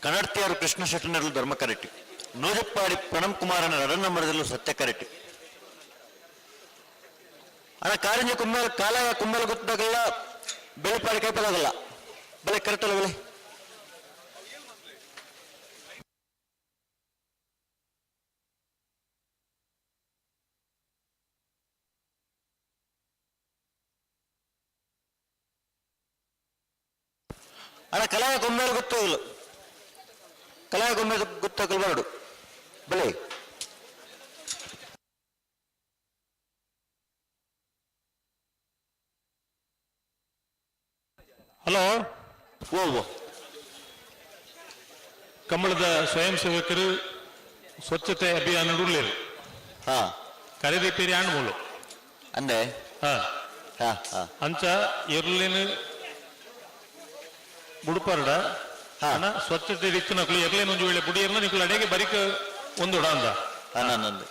ಕನ್ನಡತಿಯರು ಕೃಷ್ಣ ಶೆಟ್ಟನರಲು ಧರ್ಮ ಕರೆಟ್ಟಿ ನೂಜಪ್ಪಾಡಿ ಪ್ರಣಮ್ ಕುಮಾರನ ರಡನ್ನ ಮರದಲ್ಲೂ ಸತ್ಯ ಕರೆಟ್ಟಿ ಅಣ್ಣ ಕಾರಂಜಿ ಕುಮ್ಮೇಲ ಕಾಲಾಯ ಕುಮ್ಮೇಲ ಗೊತ್ತಾಗಲ್ಲ ಬೆಳೆಪಾಡಿ ಕೈಪದಾಗಲ್ಲ ಬೆಲೆ ಕರೆಕ್ಟ್ ಅಲ್ಲ ಬೆಲೆ. ಅಣ್ಣ ಕಲಾಯ ಕುಮ್ಮೇಲ ಗೊತ್ತಾಗಲ್ಲ ಕಲಾಯ ಗೊಂಬೆ ಗೊತ್ತಾಗಲ್ಲ ಬರಡು ಬೆಲೆ. ಹಲೋ. ಓ ಓ. ಕಂಬಳದ ಸ್ವಯಂ ಸೇವಕರು ಸ್ವಚ್ಛತೆ ಅಭಿಯಾನ ಉಳ್ಳೇರು. ಹಾ. ಕರೆದಿ ಪೇರಿ ಆಂಡ್ ಮೂಲು. ಅಂದೆ. ಹಾ. ಹಾ ಹಾ. ಅಂಚ ಎರ್ಲಿನ ಬುಡುಪರ್ಡ. ಹಾ. ಅಣ್ಣ ಸ್ವಚ್ಛತೆ ಇತ್ತು ನಕಲು ಎರ್ಲಿನ ಒಂದು ವೇಳೆ ಬುಡಿಯರ್ನ ನಿಕಲು ಅಡೆಗೆ ಬರಿಕ ಒಂದು ಅಂದ. ಹಾ ನಂದು.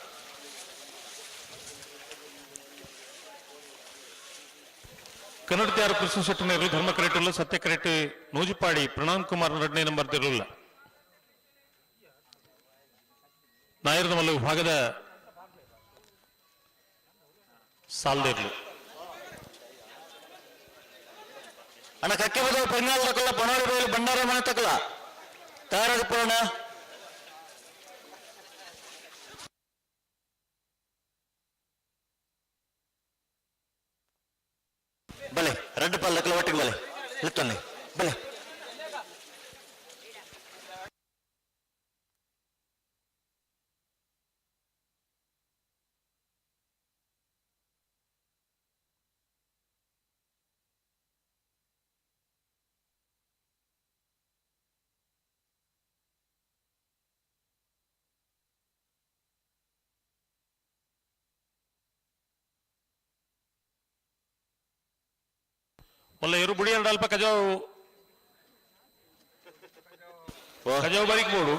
ಕನ್ನಡತಿಯಾರು ಕೃಷ್ಣ ಶೆಟ್ಟನರು ಧರ್ಮ ಕರೆಕ್ಟ್ ಸತ್ಯ ಕರೆಕ್ಟ್ ನೂಜಿಪಾಡಿ ಪ್ರಣಾಮ್ ಕುಮಾರ್ ಎರಡನೇ ನಂಬರ್ ತಿರುಲ್ಲ ನಾಯರದ ಮಲ್ಲ ವಿಭಾಗದ ಸಾಲ್ದಿರ್ಲು. ಅಣ್ಣ ಕಕ್ಕೆ ಬದ ಪೆಂಗಾಲ್ ತಕಲ್ಲ ಪಣೋರಿ ಬೈಲು ಭಂಡಾರ ಮನೆ ತಕಲ್ಲ ತಯಾರಾದ ಪೂರ್ಣ. ಬಲೆ ರಡ್ಡು ಪಾಲ್ ತಕಲ ಒಟ್ಟಿಗೆ ಬಲೆ ಇತ್ತೊನ್ನೆ ಬಲೆ. ಒಲ್ಲ ಎರು ಬುಡಿಯರ್ಡ ಅಲ್ಪ ಕಜಾವು ಕಜಾವು ಬರಿಕ್ ಬೋಡು.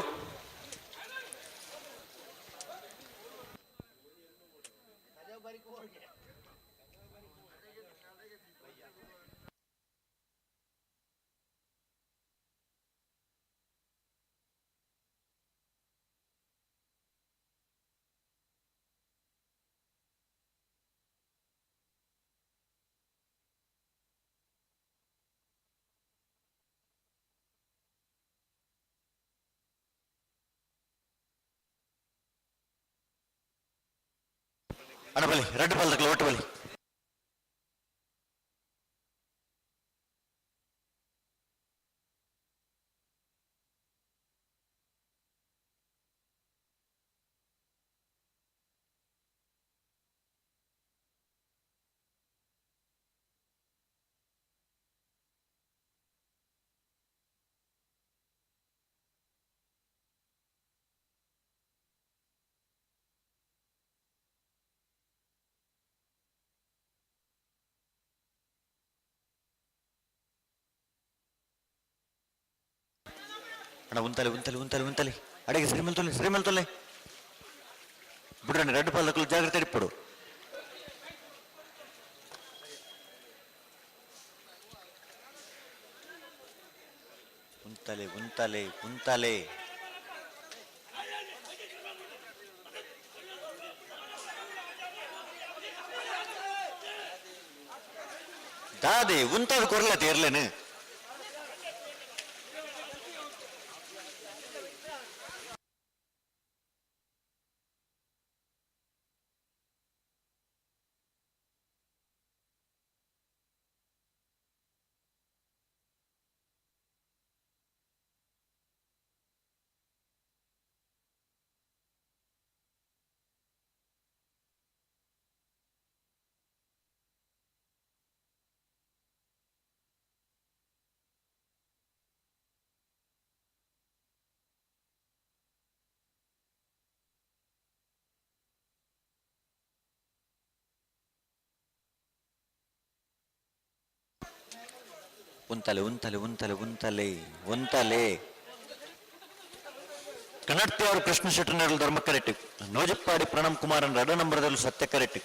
ಅಣ್ಣ ಬಲಿ ರಡ್ಡು ಪಾಲ್ದಕ್ಲ ಒಟ್ಟು ಬಲಿ. ಅಣ್ಣ ಉಂತಲೆ ಉಂತಲೆ ಉಂತಲೆ ಉಂತಲೆ ಅಡಿಗೆ ಶ್ರೀಮಲ್ ತೊಲೆ ಶ್ರೀಮಲ್ ತೊಲೆ ಬಿಡ್ರಣ್ಣ ರಡ್ಡು ಪಾಲ್ದಕ್ಲು ಜಾಗ್ರತೆ ಇಪ್ಪಡು. ಉಂತಲೆ ಉಂತಲೆ ಉಂತಲೆ ದಾದೆ ಉಂತಾದ ಕೊರ್ಲ ತೇರ್ಲೇನು. ಉಂತಲೆ ಉಂತಲೆ ಉಂತಲೆ ಉಂತಲೆ ಉಂತಲೆ ಕನ್ನಡತಿಯವರು ಕೃಷ್ಣ ಶೆಟ್ಟರ್ನರು ಧರ್ಮ ಕರೆಕ್ಟ್ ನೋಜಪ್ಪಾಡಿ ಪ್ರಣಮ್ ಕುಮಾರನ್ ರಡ ನಂಬರ್ದಲ್ಲೂ ಸತ್ಯ ಕರೆಕ್ಟ್.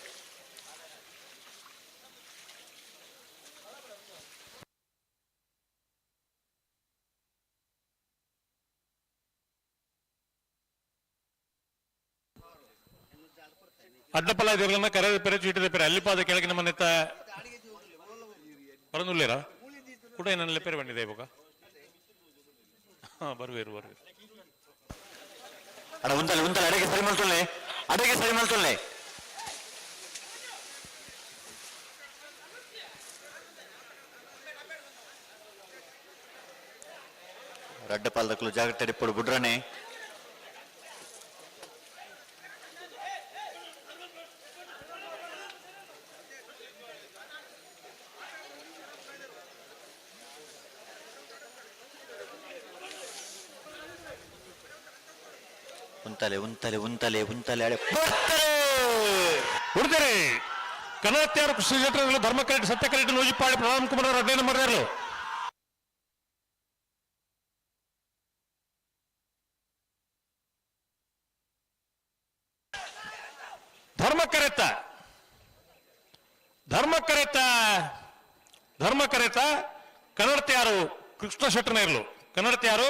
ಅಡ್ಡಪಲ ಇದಿರಲನ್ನ ಕರೆ ಪೆರೆ ಚೀಟಿದ ಪೆರೆ ಅಲ್ಲಿಪಾದ ಕೆಳಗಿನ ಮನೆತ್ತ ಬರನುಲ್ಲೇರಾ ಕೂಡ ಏನನ್ನ ಪೆರೆ ಬಂದಿದೆ ಇವಾಗ. ಹಾ ಬರುವೇರು ಬರುವೇರು. ಅಣ್ಣ ಉಂತಲೆ ಉಂತಲೆ ಅಡಿಗೆ ಸರಿ ಮಲ್ತೊಲ್ಲೆ ಅಡಿಗೆ ಸರಿ ಮಲ್ತೊಲ್ಲೆ. ರಡ್ಡ ಪಾಲ್ದಕ್ಲು ಜಾಗ್ರತೆ ಇಪ್ಪಡು ಬುಡ್ರನೆ. ಉಂತಲೆ ಉಂತಲೆ ಉಂತಲೆ ಉಂತಲೆ ಅಡೆ ಬರ್ತಾರೆ. ಉಡ್ತಾರೆ ಕನ್ನಡತ್ಯಾರು ಕೃಷ್ಣ ಶೆಟ್ಟರ್ಗಳು ಧರ್ಮ ಕರೆಕ್ಟ್ ಸತ್ಯ ಕರೆಕ್ಟ್ ನೂಜಿಪಾಡಿ ಪ್ರಣಮ್ ಕುಮಾರ್ ರಡ್ಡೇ ನಂಬರ್ ಧರ್ಮ ಕರೆತ ಧರ್ಮ ಕರೆತ ಧರ್ಮ ಕರೆತ ಕನ್ನಡತ್ಯಾರು ಕೃಷ್ಣ ಶೆಟ್ಟರ್ನೇರ್ಲು ಕನ್ನಡತ್ಯಾರು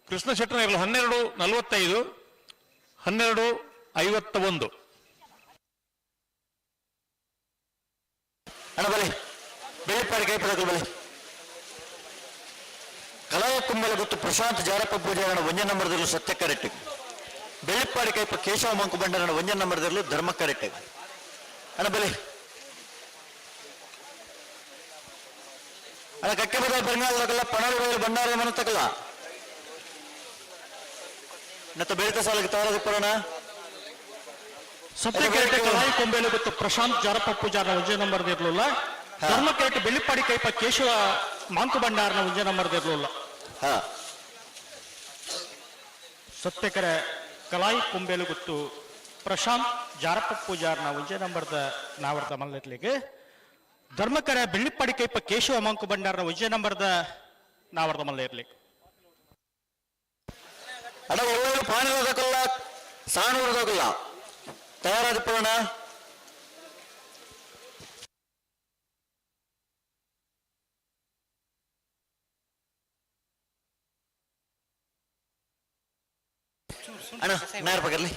ಕೃಷ್ಣ ಶೆಟ್ಟರ್ನೇರ್ಲು 12:45 12:51. ಅಣ್ಣ ಬಲಿ ಬೆಳ್ಳಿಪ್ಪಾಡಿ ಕೈಪದಕಲು ಬಲಿ. ಕಲಾಯ ಕುಂಬಲ ಗೊತ್ತು ಪ್ರಶಾಂತ್ ಜಾರಪ್ಪ ಪೂಜಾರನ ಒಂಜ ನಂಬರ್ದಲ್ಲೂ ಸತ್ಯ ಕರೆಕ್ಟ್. ಬೆಳ್ಳಿಪ್ಪಾಡಿ ಕೈಪ ಕೇಶವ ಮಂಕು ಬಂಡರನ ಒಂಜ ನಂಬರ್ದಲ್ಲೂ ಧರ್ಮ ಕರೆಕ್ಟ್. ಅಣ್ಣ ಬಲಿ. ಅಣ್ಣ ಕಕ್ಕೆ ಬದ ಬೆಂಗಾಲದಲ್ಲ ಪಣಾರಿ ಬಯಲು ಭಂಡಾರ ಮನತಕಲ್ಲ ನತ್ತ ಬೆಳಿತ ಸಾಲಕ್ಕೆ ತಾರದಪ್ಪರಣ. ಸತ್ಯ ಕೆರೆಟೆ ಕಲಾಯಿ ಕೊಂಬೇಲು ಗೊತ್ತು ಪ್ರಶಾಂತ್ ಜಾರಪ್ಪ ಪೂಜಾರನ ಒಂಜೇ ನಂಬರ್ ಇರ್ಲಿಲ್ಲ. ಧರ್ಮ ಕೆರೆಟೆ ಬೆಳ್ಳಿಪ್ಪಾಡಿ ಕೈಪ ಕೇಶವ ಮಾಂಕು ಭಂಡಾರನ ಒಂಜೇ ನಂಬರ್ ಇರ್ಲಿಲ್ಲ. ಸತ್ಯಕರೆ ಕಲಾಯಿ ಕೊಂಬೇಲು ಗೊತ್ತು ಪ್ರಶಾಂತ್ ಜಾರಪ್ಪ ಪೂಜಾರನ ಒಂಜೇ ನಂಬರ್ದ ನಾವರ್ದ ಮಲ್ಲಟ್ಲಿಗೆ ಧರ್ಮಕರ ಬೆಳ್ಳಿಪ್ಪಾಡಿ ಕೈಪ ಕೇಶವ ಮಾಂಕು ಭಂಡಾರನ ಒಂಜೇ ನಂಬರ್ದ ನಾವರ್ದ ಮಲ್ಲ ಇರ್ಲಿಕ್ಕೆ. ಅಡ ಒಳ್ಳೆಯ ಪಾಣಿರೋದಕ್ಕಲ್ಲ ಸಾಣೂರದಕ್ಕಲ್ಲ ತಯಾರಾದಿಪ್ಪರಣ. ಅಣ್ಣ ನಾಯರ್ ಪಕರ್ಲಿ.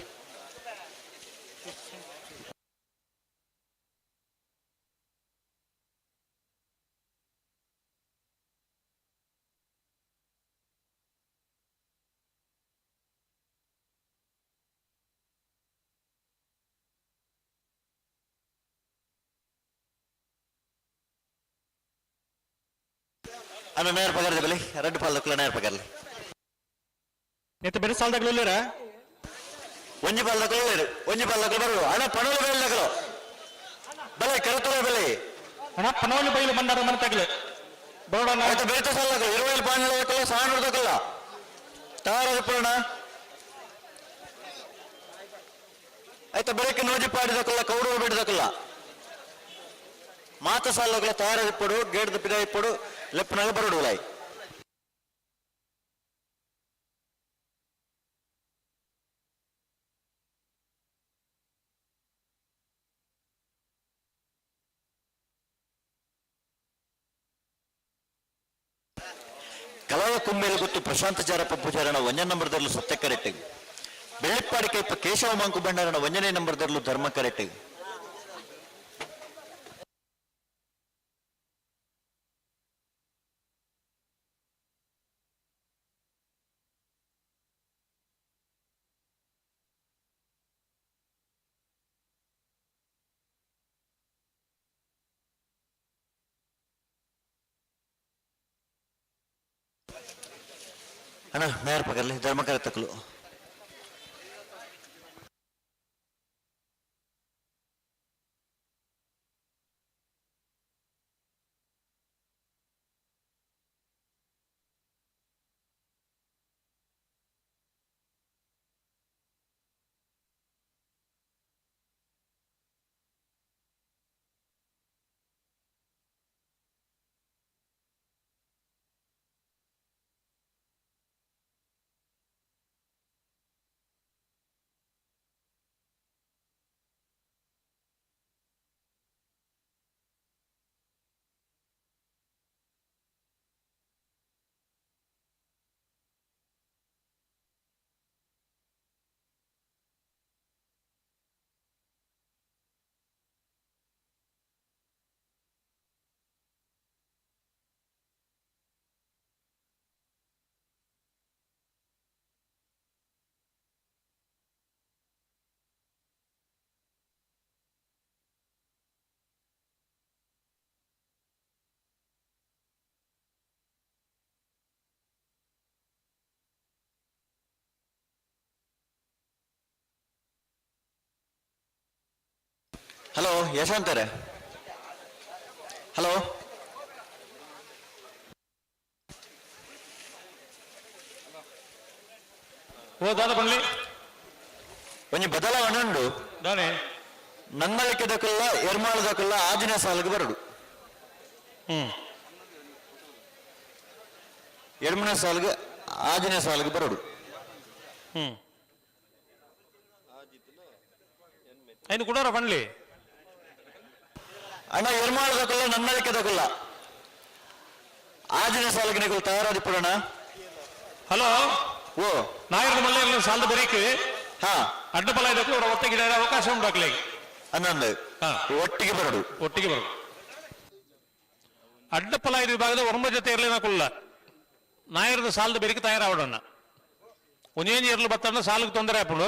ಅಣ್ಣ ನೇರ ಪಗರ್ದ ಬೆಲೆ ರಡ್ಡು ಪಾಲ್ದಕ್ಕಲ ನೇರ ಪಗರ್ಲಿ. ನೆತ್ತ ಬೆರೆ ಸಾಲದಾಗಲು ಇಲ್ಲೇರ? ಒಂಜಿ ಪಾಲ್ದಕ್ಕಲು ಇಲ್ಲೇರು, ಒಂಜಿ ಪಾಲ್ದಕ್ಕಲು ಬರು. ಅಣ್ಣ, ಪಣೋಲಿ ಬೈಲ್ ಬಲೆ ಕರತುರ ಬೆಲೆ. ಅಣ್ಣ, ಪನವಲ್ಲಿ ಬೈಲು ಬಂದಾರ ಮನೆ ತಗಲು ಬರೋಣ. ಆಯ್ತು, ಬೆರೆತ ಸಾಲದಕ್ಕಲು ಇರುವೈಲ್ ಪಾಂಡಲಕ್ಕಲ್ಲ ಸಾಣುರ್ದಕ್ಕಲ್ಲ ತಾರದ ಪೂರ್ಣ. ಆಯ್ತಾ, ಬೆಳಗ್ಗೆ ನೋಜಿ ಪಾಡಿದಕ್ಕಲ್ಲ ಕೌಡೂರು ಬಿಡದಕ್ಕಲ್ಲ ಮಾತ ಸಾಲದಕ್ಕಲ್ಲ ತಯಾರಾದಿಪ್ಪಡು ಗೇಡ್ದ ಪಿದಾಯಿಪ್ಪಡು ಲೆಪ್ಪನಾಗ ಬರಡು ಉಲಾಯಿ. ಕಲಾವ ಕುಂಬೇಲು ಗೊತ್ತು ಪ್ರಶಾಂತ ಜಾರಪ್ಪ ಪೂಜಾರಣ ಒಂಜನೇ ನಂಬರ್ದಲ್ಲೂ ಸತ್ಯ ಕರೆಕ್ಟ್. ಬೆಳ್ಳಿಪ್ಪಾಡಿ ಕೈಪ ಕೇಶವ ಮಂಕು ಭಂಡಾರಣ ಒಂಜನೇ ನಂಬರ್ದಲ್ಲೂ ಧರ್ಮ ಕರೆಕ್ಟ್. ಅಣ್ಣ, ಮೇಯರ್ ಪಗರ್ಲಿ ಧರ್ಮಕರ ತಕ್ಕಲು. ಹಲೋ ಯಶವಂತರೇ, ಹಲೋ. ಓ ದಾದ ಬನ್ಲಿ. ಒಂಜಿ ಬದಲಾವಣೆ ಉಂಡು. ದಾನೆ? ನನ್ನಲಿಕ್ಕೆ ದಕ್ಕಲ್ಲ ಎರ್ಮಾಳದಕ್ಕಲ್ಲ ಆಜಿನ ಸಾಲಿಗೆ ಬರಡು. ಎಡ್ಮನ ಸಾಲಿಗೆ ಆಜಿನ ಸಾಲಿಗೆ ಬರಡು. ಐನು ಕುಡೋರ ಬನ್ಲಿ. ಅಣ್ಣ, ಎರ್ಮಾಳದಕ್ಕಲ್ಲ ನನ್ನಲಿಕ್ಕೆ ದಕ್ಕಲ್ಲ ಆಜಿನ ಸಾಲಿಗೆ ನೀವು ತಯಾರಾದಿಪ್ಪಡೋಣ. ಹಲೋ. ಓ. ನಾಯರ್ದ ಮಲ್ಲೇರ್ನ ಸಾಲದ ಬರೀಕ್. ಹಾ. ಅಡ್ಡ ಬಲ ಇದಕ್ಕೂ ಅವರ ಒತ್ತಿಗೆ ಅವಕಾಶ ಉಂಟಾಕ್ಲಿ. ಅನ್ನೊಂದು. ಹಾ. ಒಟ್ಟಿಗೆ ಬರಡು. ಒಟ್ಟಿಗೆ ಬರು. ಅಡ್ಡ ಪಲಾಯ ವಿಭಾಗದ ಒರ್ಮ ಜೊತೆ ಇರಲಿನ ಕುಲ್ಲ ನಾಯರದ ಸಾಲದ ಬೆರಿಕೆ ತಯಾರಾವಡಣ್ಣ. ಒಂದೇನು ಇರ್ಲು ಬತ್ತಣ್ಣ, ಸಾಲಕ್ಕೆ ತೊಂದರೆ ಆಪುಂಡು.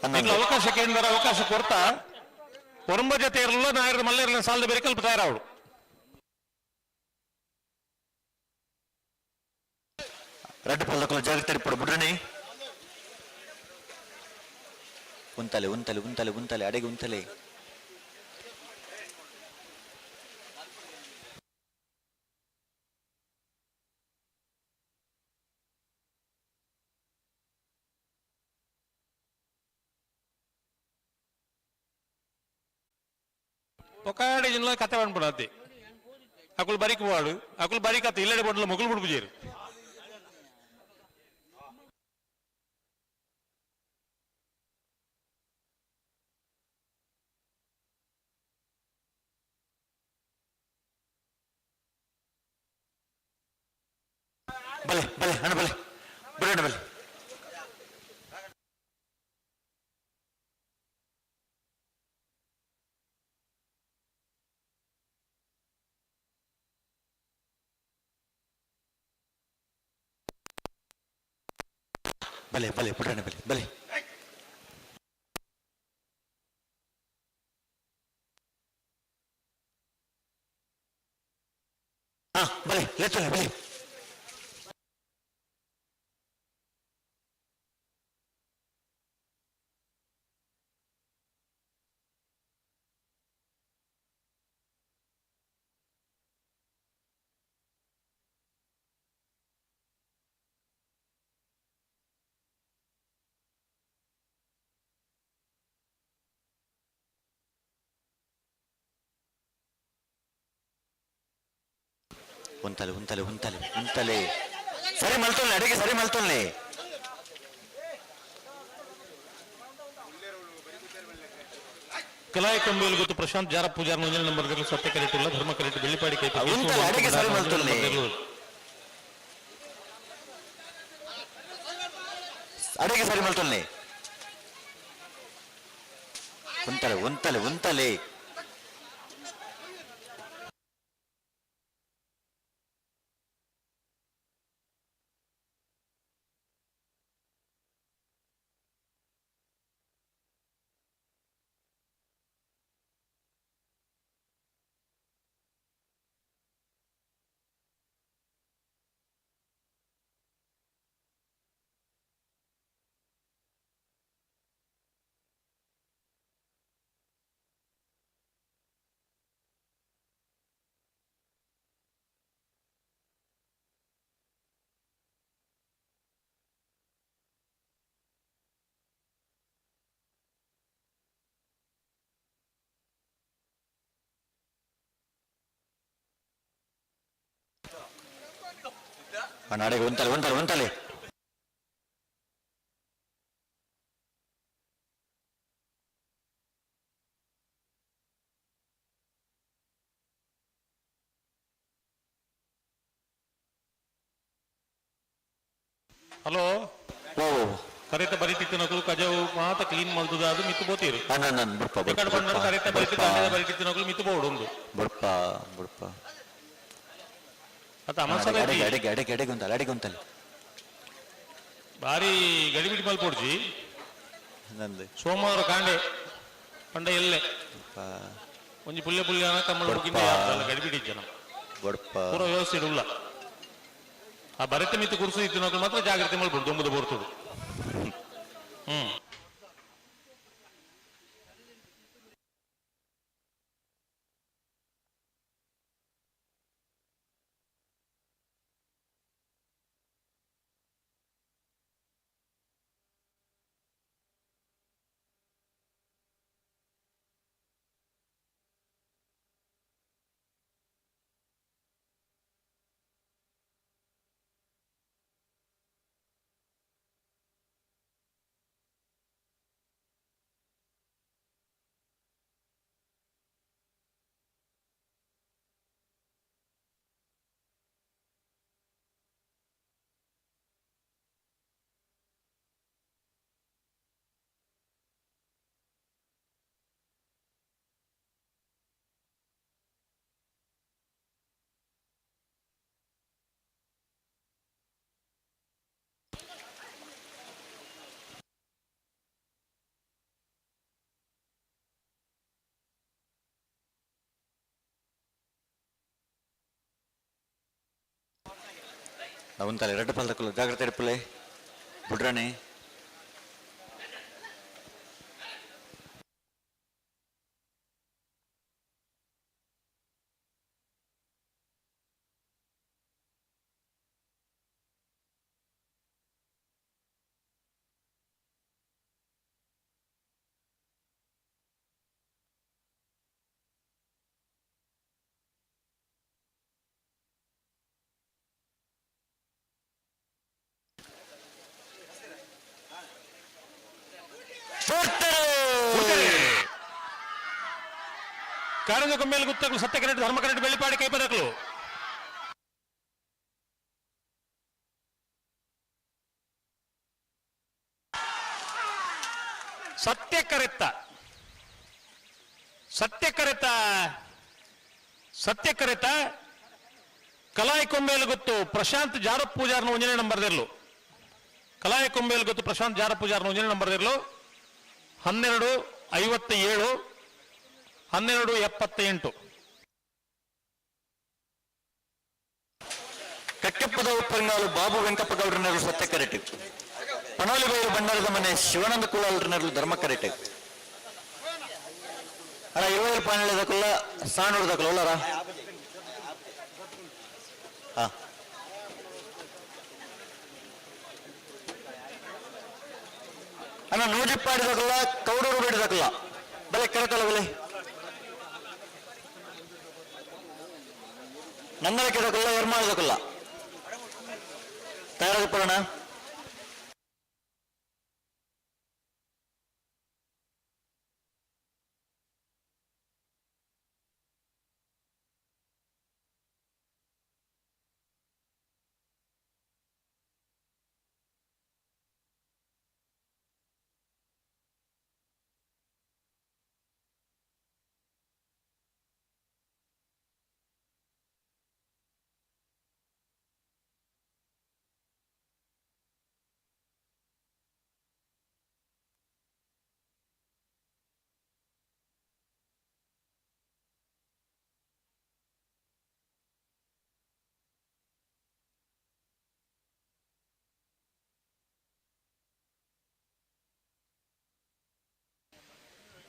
ಅನ್ನೊಂದು. ಅವಕಾಶ ಕೇಂದ್ರ ಅವಕಾಶ ಕೊಡ್ತಾ ಒರಂಬ ಜೊತೆ ಇರಲಿಲ್ಲ ನಾಯರದ ಮಲ್ಲೇರ್ನ ಸಾಲದ ಬೆರಿಕೆ ಅಲ್ಪ ತಯಾರಾವಡು. ರಡ್ಡು ಪಲ್ಲಕ್ಕಲ ಜಾಗ್ರತೆ ಇಪ್ಪಡು ಬುಡ್ರಣಿ. ಉಂತಲೆ ಉಂತಲೆ ಉಂತಲೆ ಉಂತಲೆ ಅಡೆಗೆ ಉಂತಲೆ. ಒಕಾಡಿ ಜಿಲ್ಲ ಕತೆ ಪನ್ಪುಡು ಅತ್ತೆ. ಅಕುಲು ಬರಿಕ್ పోవాడు, ಅಕುಲು ಬರಿಕ್ ಅತ್ತ ಇಲ್ಲಡೆ ಬೊಡ್ಲ ಮೊಗುಲು ಬುಡ್ಪುಜೇರು. ಬಲೆ ಬಲೆ ಅಣ್ಣ, ಬಲೆ ಬಿಡೋಣ, ಬಲೆ ಬಲೆ ಬಲೆ ಬಿಡೋಣ, ಬಲೆ ಬಲೆ. ಹಾ, ಬಲೆ ಲೆತ್ತಲೆ ಬಲೆ. ಉಂತಲೆ ಉಂತಲೆ ಉಂತಲೆ ಉಂತಲೆ ಸರಿ ಮಲ್ತೊಲ್ಲೆ ಅಡಿಗೆ ಸರಿ ಮಲ್ತೊಲ್ಲೆ. ಕಲಾಯ ಕೊಂಬೇಲ್ ಗೊತ್ತು ಪ್ರಶಾಂತ್ ಜಾರ ಪೂಜಾರ್ ಒಂಜನೇ ನಂಬರ್ ಸತ್ಯ ಕರೆಟ್ ಧರ್ಮ ಕರೆಟ್ ಬೆಳ್ಳಿಪಾಡಿ ಕೈ ಉಂತಲೆ ಅಡಿಗೆ ಸರಿ ಮಲ್ತೊಲ್ಲೆ. ಅಡಿಗೆ ಸರಿ ಮಲ್ತೊಲ್ಲೆ. ಉಂತಲೆ ಉಂತಲೆ ಉಂತಲೆ. ಅಡಿಗೆ ಉಂತಲೆ ಉಂತಲೆ ಉಂತಲೆ. ಹಲೋ. ಓ ಕರೆತ ಬರಿತಿತ್ತಿನಕುಲು ಕಜವು ಮಾತ ಕ್ಲೀನ್ ಮಲ್ತದ ಅದು ಮಿತ್ತು ಬೋತೀರು. ನನ್ನ ಬುಡ್ಪ. ಎಕಡೆ ಬಂದ ಕರೆತ ಬರಿತಿ ದಂಡದ ಬರಿತಿತ್ತಿನಕುಲು ಮಿತ್ತು ಬೋಡು ಉಂದು. ಬುಡ್ಪ ಬುಡ್ಪ. ಅತ್ತ ಅಮಸರ. ಅಡಿಗೆ ಅಡಿಗೆ ಅಡಿಗೆ ಅಡಿಗೆ ಉಂತಲೆ ಅಡಿಗೆ ಉಂತಲೆ. ಬಾರಿ ಗಡಿಬಿಡಿ ಮಲ್ಪೊಡ್ಜಿ. ನಂದು. ಸೋಮವಾರ ಕಾಂಡೆ ಪಂಡ ಎಲ್ಲೆ ಬುಡ್ಪ. ಒಂಜಿ ಪುಲ್ಯ ಪುಲ್ಯನ ಕಮ್ಮಳ ಬೊಡ್ಪ. ಗಡಿಬಿಡಿ ಜನ. ಬುಡ್ಪ. ಪೂರ ವ್ಯವಸ್ಥೆ ಇಡುಲ್ಲ. ಆ ಭರತ ಮಿತ್ತು ಕುರ್ಸು ಇತ್ತಿನಕುಲು ಮಾತ್ರ ಜಾಗ್ರತೆ ಮಲ್ಪೊಡು ದೊಂಬುದ ಬೋರ್ತುಡು. ಹ್ಮ್. ಉಂತಲೆ ರೆಡ್ ಪಲ್ದಕ್ಕಲು ಜಾಗ್ರತೆ ಇಡ್ಪುಲೆ ಬುಡ್ರಾಣಿ. ಕಾರಂಜ ಕೊಂಬೇಲ್ ಗುತ್ತಗಳು ಸತ್ಯ ಕರೆಟ್ ಧರ್ಮ ಕರೆಟ್ ಬೆಳ್ಳಿಪಾಡಿ ಕೈಪದಕಲು ಸತ್ಯ ಕರೆತ್ತ ಸತ್ಯ ಕರೆತ ಸತ್ಯ ಕರೆತ ಕಲಾಯಿ ಕೊಂಬೇಲ್ ಗೊತ್ತು ಪ್ರಶಾಂತ್ ಜಾರ ಪೂಜಾರ್ನ ಒಂಜನೇ ನಂಬರ್ ದಿರ್ಲು. ಕಲಾಯಿ ಕೊಂಬೇಲ್ ಗೊತ್ತು ಪ್ರಶಾಂತ್ ಜಾರ ಪೂಜಾರ್ನ ಒಂಜನೇ ನಂಬರ್ ದಿರ್ಲು. 12:57 12:78. ಕಕ್ಕೆಪ್ಪದ ಉಪ್ಪರಿಂಗಾಲು ಬಾಬು ವೆಂಕಪ್ಪ ಗೌಡ್ರನರು ಸತ್ಯ ಕರೆಟ್. ಪಣೋಲಿಬೈಲು ಬಂಡಾರದ ಮನೆ ಶಿವಾನಂದ ಕುಲಾಲ್ರನರು ಧರ್ಮ ಕರೆಟ್. ಅಲ್ಲ 20 ಪಾನೆಳದಕುಲ್ಲ ಸಾಣೂರ್ದಕುಲ್ಲ ಉಳ್ಳಾರ. ಹಾ ಅಣ್ಣ ನೂಜಿಪ್ಪಾಡಿದಕುಲ್ಲ ಕೌಡೂರು ಬೇಡಿದಕುಲ್ಲ ಬಲೆ ಕರೆತಲ್ಲ ಬಲೆ. ನಂದಳಿಕೆದಕುಲ್ಲ ಎರ್ಮಾಳದಕುಲ್ಲ ತಯಾರಾಗಿಪ್ಪಣ.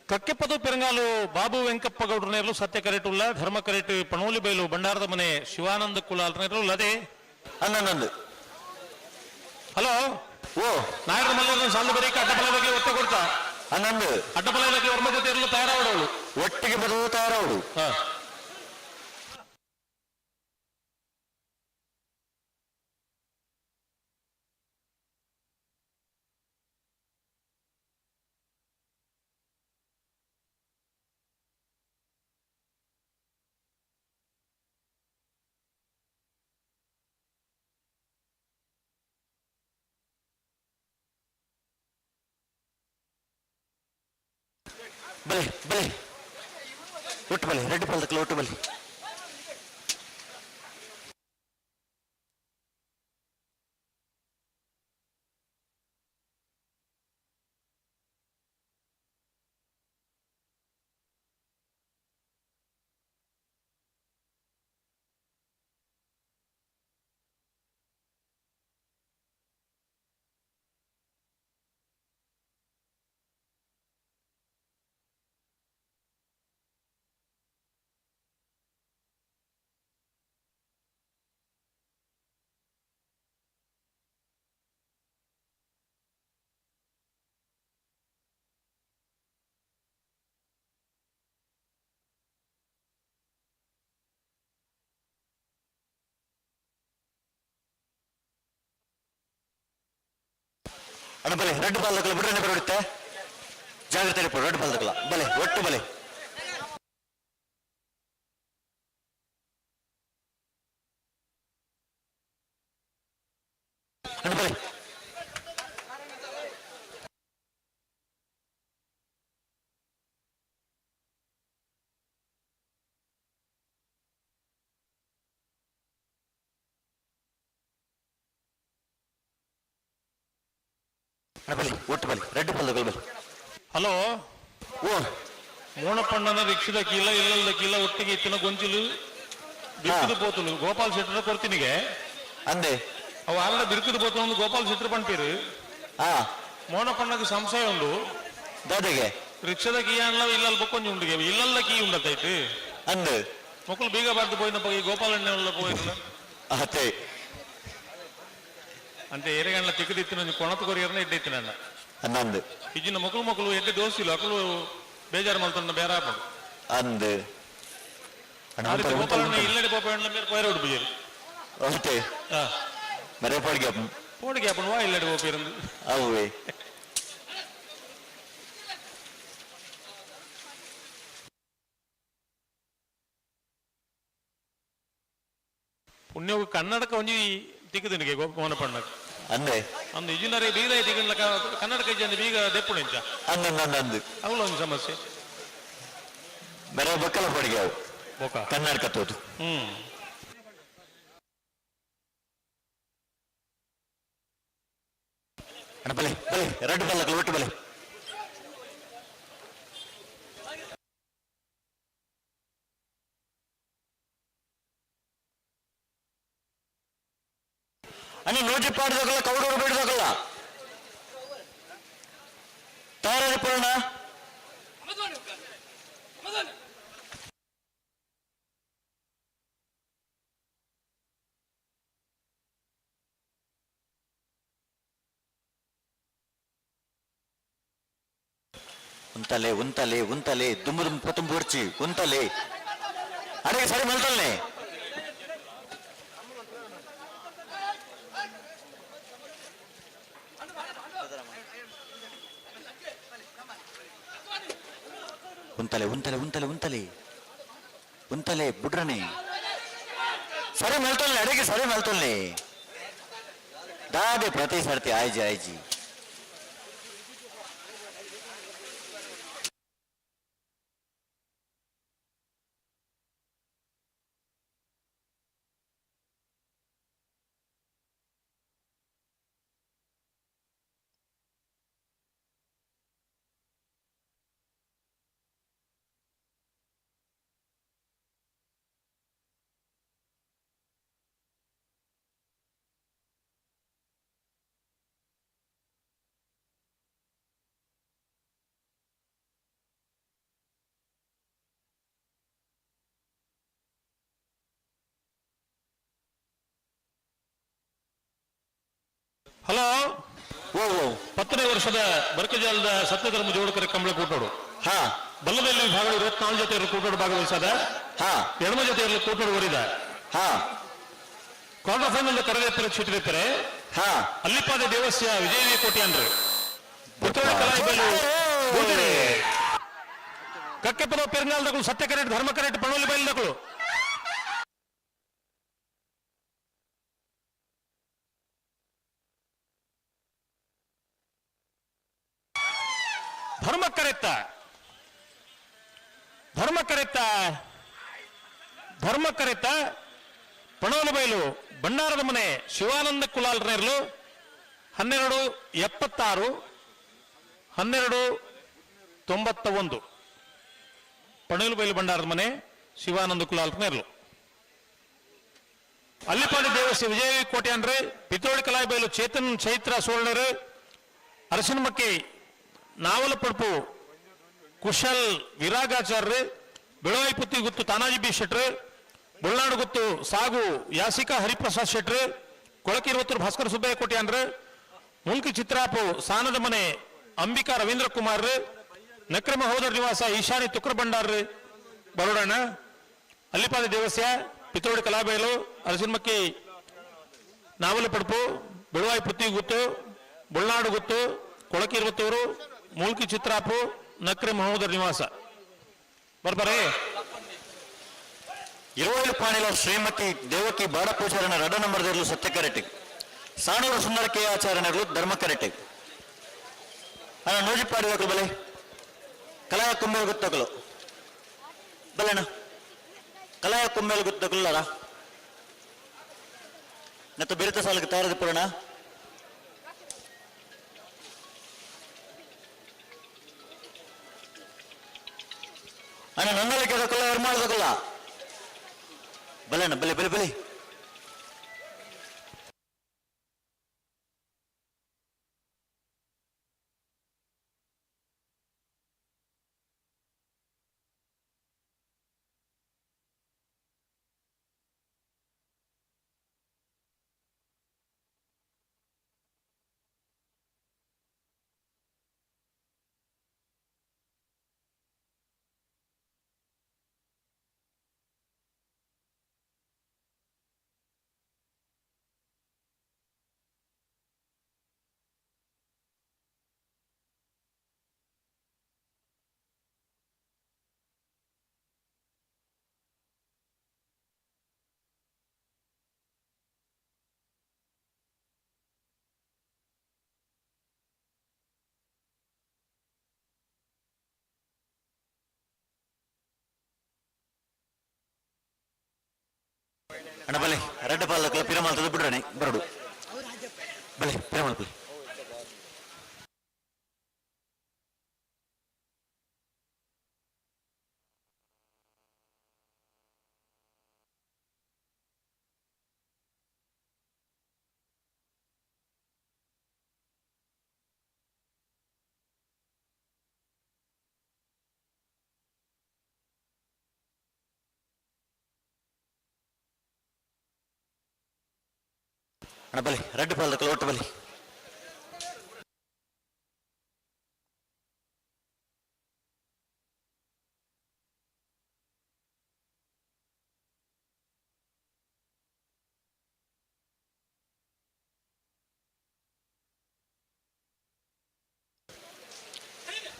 ಕಕ್ಕೆಪದು ಪೆರಂಗಾಲು ಬಾಬು ವೆಂಕಪ್ಪ ಗೌಡ್ರ ನೇರ್ಲು ಸತ್ಯ ಕರೆಟುಲ್ಲ ಧರ್ಮ ಕರೆಟು ಪಣೋಲಿ ಬೈಲು ಭಂಡಾರದ ಮನೆ ಶಿವಾನಂದ ಕುಲಾಲ್ ನೇರ್ಲು ಲದೆ. ಅನ್ನೊಂದು. ಹಲೋ. ಓ. ನಾಯಕರ ಮಲ್ಲ ಸಾಲು ಬರೀಕ ಅಡ್ಡಪಲ ಬಗ್ಗೆ ಒತ್ತೆ ಕೊಡ್ತಾ. ಅನ್ನೊಂದು. ಅಡ್ಡಪಲ ಬಗ್ಗೆ ವರ್ಮ ಜೊತೆ ಇರಲು ತಯಾರಾವಡವಳು. ಒಟ್ಟಿಗೆ ಬದುಕು ತಯಾರಾವಡು. ಹಾ. ಬಲೆ ಬಲೆ ಒಟ್ಟು ಬಲೆ ರೆಡ್ ಪಲ್ದಕ್ಕಲ್ಲ ಒಟ್ಟು ಬಲೆ. ಅಣ್ಣ ಬಲೆ ರೆಡ್ ಬಾಲ್ದಕ್ಕಲ್ಲ ಬಿಡ್ರೆ ಬರುತ್ತೆ. ಜಾಗ್ರತೆ ಇರ್ಪು. ರೆಡ್ ಬಾಲ್ದಕ್ಕಲ್ಲ ಬಲೆ ಒಟ್ಟು ಬಲೆ. ಅಣ್ಣ ಬಲೆ. ಅಣ್ಣ ಬಲೆ ಒಟ್ಟು ಬಲೆ ರೆಡ್ ಬಾಲ್ದಕ್ಕಲ್ಲ ಬಲೆ. ಹಲೋ. ಓ. ಮೋಣಪ್ಪಣ್ಣನ ರಿಕ್ಷದ ಕೀಲ ಇಲ್ಲದ ಕೀಲ ಒಟ್ಟಿಗೆ ಇತ್ತಿನ ಗೊಂಚಿಲು ಬಿರ್ಕದ ಪೋತುಲು ಗೋಪಾಲ್ ಶೆಟ್ಟರ ಕೊಡ್ತಿನಿಗೆ. ಅಂದೆ. ಅವು ಆಲ್ರೆಡಿ ಬಿರ್ಕದ ಪೋತು ಒಂದು ಗೋಪಾಲ್ ಶೆಟ್ಟರ್ ಪಂಪೀರು. ಹಾ. ಮೋಣಪ್ಪಣ್ಣಗೆ ಸಂಶಯ ಉಂಡು. ದಾದೆಗೆ. ರಿಕ್ಷದ ಕೀ ಅನ್ಲ ಇಲ್ಲಲ್ ಬೊಕ್ಕೊಂಜಿ ಉಂಡುಗೆ ಇಲ್ಲಲ್ಲ ಕೀ ಉಂಡತ್ತಾಯ್ತು. ಅಂದು. ಮಕ್ಕಳು ಬೀಗ ಬಾರ್ದು ಪೋಯಿನ ಪೋಯಿ ಗೋಪಾಲಣ್ಣ ಪೋಯಿನ. ಅತ್ತೆ. ಅಂತೆ ಏರೆಗಣ್ಣ ತಿಕ್ಕದಿತ್ತಿನ ಒಂಜಿ ಕೊಣತು ಕೊರಿಯರ್ನ ಇಡ್ಡಿತ್ತಿನ ಅನ್ನಂದು. ಇಜ್ಜಿನ ಮಕ್ಕಳು ಮಕ್ಕಳು ಎಡ್ಡೆ ದೋಸಿಲ್ಲ ಅಕ್ಕಳು ಬೇಜಾರು ಮಲ್ತೊಂಡ ಬೇರೆ ಆಪುಂಡು. ಅಂದು ಅಣ್ಣ. ಆ ರೀತಿ ಉಂಟಲ್ಲ, ಉಂಟಲ್ಲ, ಗೋಪಾಲಣ್ಣ ಉಂಟಲ್ಲ. ಇಲ್ಲಡೆ ಪೋಪಣ್ಣ ಮೇರೆ ಪೋಯರ ಉಡುಪಿಯರು. ಅತ್ತೆ. ಹಾ. ಮರೆ ಪಾಡಿಗೆ. ಪೋಡಿಗೆ ಆಪುಂಡು ವಾ ಇಲ್ಲಡೆ ಪೋಪಿರಂದು. ಅವೇ. ಪುಣ್ಯವು ಕನ್ನಡಕ ಒಂಜಿ ತಿಕ್ಕದಿನಿಗೆ ಗೋಪಣ್ಣಗೆ. ಅಂದೆ. ಅಂದು ಇಜಿನರೇ ಬೀಗ ತಿಕ್ಕಂಡ್ಲ ಕನ್ನಡಕ ಇಜ್ಜಂದೆ ಬೀಗ ದೆಪ್ಪುಣಿಂಚ. ಅಂದ ಅಂದ ಅಂದು. ಅವಳ ಒಂದು ಸಮಸ್ಯೆ. ಮರೆ ಬಕ್ಕಲ ಪಾಡಿಗೆ ಅವು. ಬೋಕ. ಕನ್ನಡಕ ತೋದು. ಹ್ಮ್. ಅಣ್ಣ ಬಲೆ ಬಲೆ ರೆಡ್ ಬಲ್ಲಕ್ಕಲ್ಲ ಒಟ್ಟು ಬಲೆ. ಅಣ್ಣ ನೂಜಿ ಪಾಡ್ದಕ್ಕಲ್ಲ ಕೌಡೂರು ಬೇಡ್ದಕ್ಕಲ್ಲ ತಯಾರಾಗಿ ಪೂರ್ಣ. ಉಂತಲೆ ಉಂತಲೆ ಉಂತಲೆ ದುಂಬು ದುಂಬು ಪೊತುಂಬು ಉರ್ಚಿ ಉಂತಲೆ ಅಡಿಗೆ ಸರಿ ಮಲ್ತಲ್ನೆ. ಉಂತಲೆ ಉಂತಲೆ ಉಂತಲೆ ಉಂತಲೆ ಉಂತಲೆ ಬುಡ್ರನೆ ಸರಿ ಮಲ್ತೊಲ್ಲೆ ಅಡಿಗೆ ಸರಿ ಮಲ್ತೊಲ್ಲೆ ದಾದೆ ಪ್ರತಿ ಸರ್ತಿ ಆಯ್ಜಿ ಆಯ್ಜಿ. ಹಲೋ. ಓ ಓ. 10ನೇ ವರ್ಷದ ಬರ್ಕಜಾಲದ ಸತ್ಯಧರ್ಮ ಜೋಡುಕರ ಕಂಬಳ ಕೂಟೋಡು. ಹಾ. ಬಲ್ಲದಲ್ಲಿ ವಿಭಾಗಗಳು 24 ಜೊತೆ ಕೂಟೋಡು ಭಾಗವಹಿಸದ. ಹಾ. ಎಡಮ ಜೊತೆಯಲ್ಲಿ ಕೂಟೋಡು ಒರಿದ. ಹಾ. Quarter final ಕರದೇಪರ ಚೀಟಿರ್ತಾರೆ. ಹಾ. ಅಲ್ಲಿಪಾದ ದೇವಸ್ಯ ವಿಜಯ ಕೋಟಿ ಅನ್ರಿ ಪುತ್ತೂರು ಕಲಾಯಿಬಲು ಬೂದಿರೆ. ಕಕ್ಕೆಪದ ಪೆರ್ನಾಲ್ದಗಳು ಸತ್ಯ ಕರೆಟ್ ಧರ್ಮ ಕರೆಟ್ ಪಣೋಲಿ ಬೈಲ್ದಗಳು. ಧರ್ಮ ಕರೆತ್ತ ಧರ್ಮ ಕರೆತ್ತ ಧರ್ಮ ಕರೆತ್ತ ಪಣೋಲು ಬೈಲು ಭಂಡಾರದ ಮನೆ ಶಿವಾನಂದ ಕುಲಾಲ್ ನೇರ್ಲು 12:76 12:91. ಪಣೋಲು ಬೈಲು ಭಂಡಾರದ ಮನೆ ಶಿವಾನಂದ ಕುಲಾಲ್ ನೇರ್ಲು. ಅಲ್ಲಿಪಾಡಿ ದೇವಸ್ಯ ವಿಜಯ ಕೋಟೆ ಅಂದ್ರೆ ಪಿತೋಳಿ ಕಲಾಯಿ ಬೈಲು ಚೇತನ್ ಚೈತ್ರ ಸುವರ್ಣರು ಅರಸಿನಮಕ್ಕಿ ನಾವಲಪಡ್ಪು ಕುಶಲ್ ವಿರಾಗಾಚಾರ್ಯರು ಬೆಳವಾಯಿಪುತ್ತಿ ಗುತ್ತು ತಾನಾಜಿ ಬಿ ಶೆಟ್ರು ಬೊಳ್ನಾಡು ಗುತ್ತು ಸಾಗು ಯಾಸಿಕಾ ಹರಿಪ್ರಸಾದ್ ಶೆಟ್ರು ಕೊಳಕಿರುವತ್ತೂರು ಭಾಸ್ಕರ ಸುಬ್ಬಯ್ಯ ಕೋಟ್ಯಾನ್ರು ಮುಲ್ಕಿ ಚಿತ್ರಾಪು ಸಾನದ ಮನೆ ಅಂಬಿಕಾ ರವೀಂದ್ರ ಕುಮಾರ್ ನಕ್ರಮ ಹೋದರ್ ನಿವಾಸ ಈಶಾನಿ ತುಕ್ರ ಭಂಡಾರ್ ಬರೋಡಣ್ಣ ಅಲ್ಲಿಪಾದ ದೇವಸ್ಯ ಪಿತೋಡಿ ಕಲಾಬೈಲು ಅರಸಿನಮಕ್ಕಿ ನಾವಲಪಡ್ಪು ಬೆಳುವಾಯಿ ಪುತ್ತಿ ಗುತ್ತು ಬೊಳ್ನಾಡು ಗುತ್ತು ಕೊಳಕಿರುವತ್ತೂರು ಮೂಲ್ಕಿ ಚಿತ್ರಾಪು ನಕ್ರೆ ಮಹೋದರ್ ನಿವಾಸ ಬರ್ಬರೇ. ಇರುವೈಲು ಪಾಣಿಲ ಶ್ರೀಮತಿ ದೇವಕಿ ಬಾಡಪೂಜಾರನ ರಡ ನಂಬರ್ ದೇರ್ಲು ಸತ್ಯ ಕರೆಟೆ ಸಾಣೂರು ಸುಂದರ ಕೆ ಆಚಾರ್ಯನರು ಧರ್ಮ ಕರೆಟೆ ಅಣ್ಣ ನೂಜಿಪಾಡಿ ಹೋಗಲು ಬಲೆ ಕಲಾಯ ಕುಂಬೇಲು ಗುತ್ತಕಲು ಬಲೆಣ್ಣ ಕಲಾಯ ಕುಂಬೇಲು ಗುತ್ತಕಲರ ನತ್ತ ಬಿರುತ ಸಾಲಕ್ಕೆ ತಯಾರದ ಪೂರ್ಣ ಅಣ್ಣ ನನ್ನಲ್ಲಿಕ್ಕೆ ಅದಕ್ಕಲ್ಲ ಎರ್ಮಾಳ್ದಕ್ಕಲ್ಲ ಬಲೆಣ್ಣ ಬಲೆ ಬಲೆ ಬಲೆ. ಅಣ್ಣ ಬಲೆ ರೆಡ್ಡ ಪಾಲಕಲ ಪಿರಮಾಲ್ತದ ಬಿಡ್ರಣೆ ಬರಡು ಬಲೆ ಪಿರಮಾಲ್ ಬಲೆ. ಅಣ್ಣ ಬಲೆ ರೆಡ್ಡ ಪಾಲಕಲ ಒಟ್ಟು ಬಲೆ.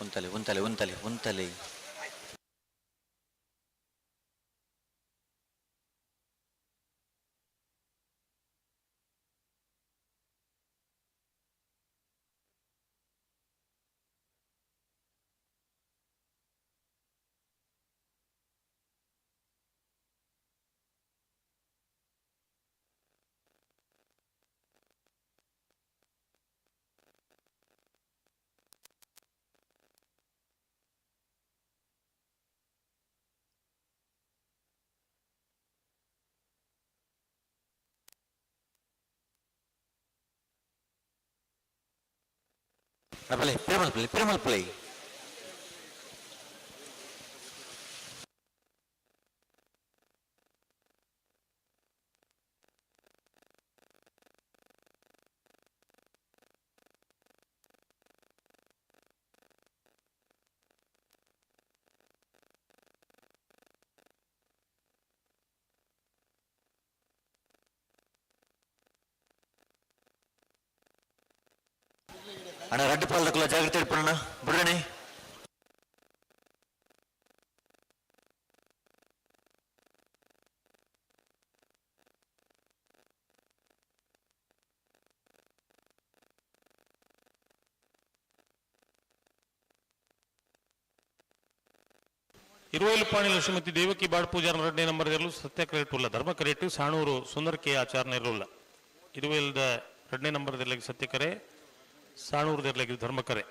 ಉಂತಲೆ ಉಂತಲೆ ಉಂತಲೆ ಉಂತಲೆ. ಬಲೆ ಪಿರಮಲ್ ಪ್ಲೇ, ಪಿರಮಲ್ ಪ್ಲೇ. ಅಣ್ಣ ರಡ್ಡು ಪಾಲ್ದಕ್ಕಲ್ಲ ಜಾಗ್ರತೆ ಇಡ್ಪಣ್ಣ ಬುಡ್ರಣೆ. ಇರುವೈಲು ಪಾಣಿಲ ಶ್ರೀಮತಿ ದೇವಕಿ ಬಾಡ್ ಪೂಜಾರ ಎರಡನೇ ನಂಬರ್ ಇರಲು ಸತ್ಯ ಕ್ರೆಡಿಟ್ ಉಲ್ಲ, ಧರ್ಮ ಕ್ರೆಡಿಟ್ ಸಾಣೂರು ಸುಂದರ್ ಕೆ ಆಚಾರ್ನ ಇರಲ್ಲ. ಇರುವೈಲ್ದ ಎರಡನೇ ನಂಬರ್ ಇರಲಿಕ್ಕೆ ಸತ್ಯಕರೆ, ಸಾಣೂರು ಇರಲಿಕ್ಕೆ ಧರ್ಮಕರೆ.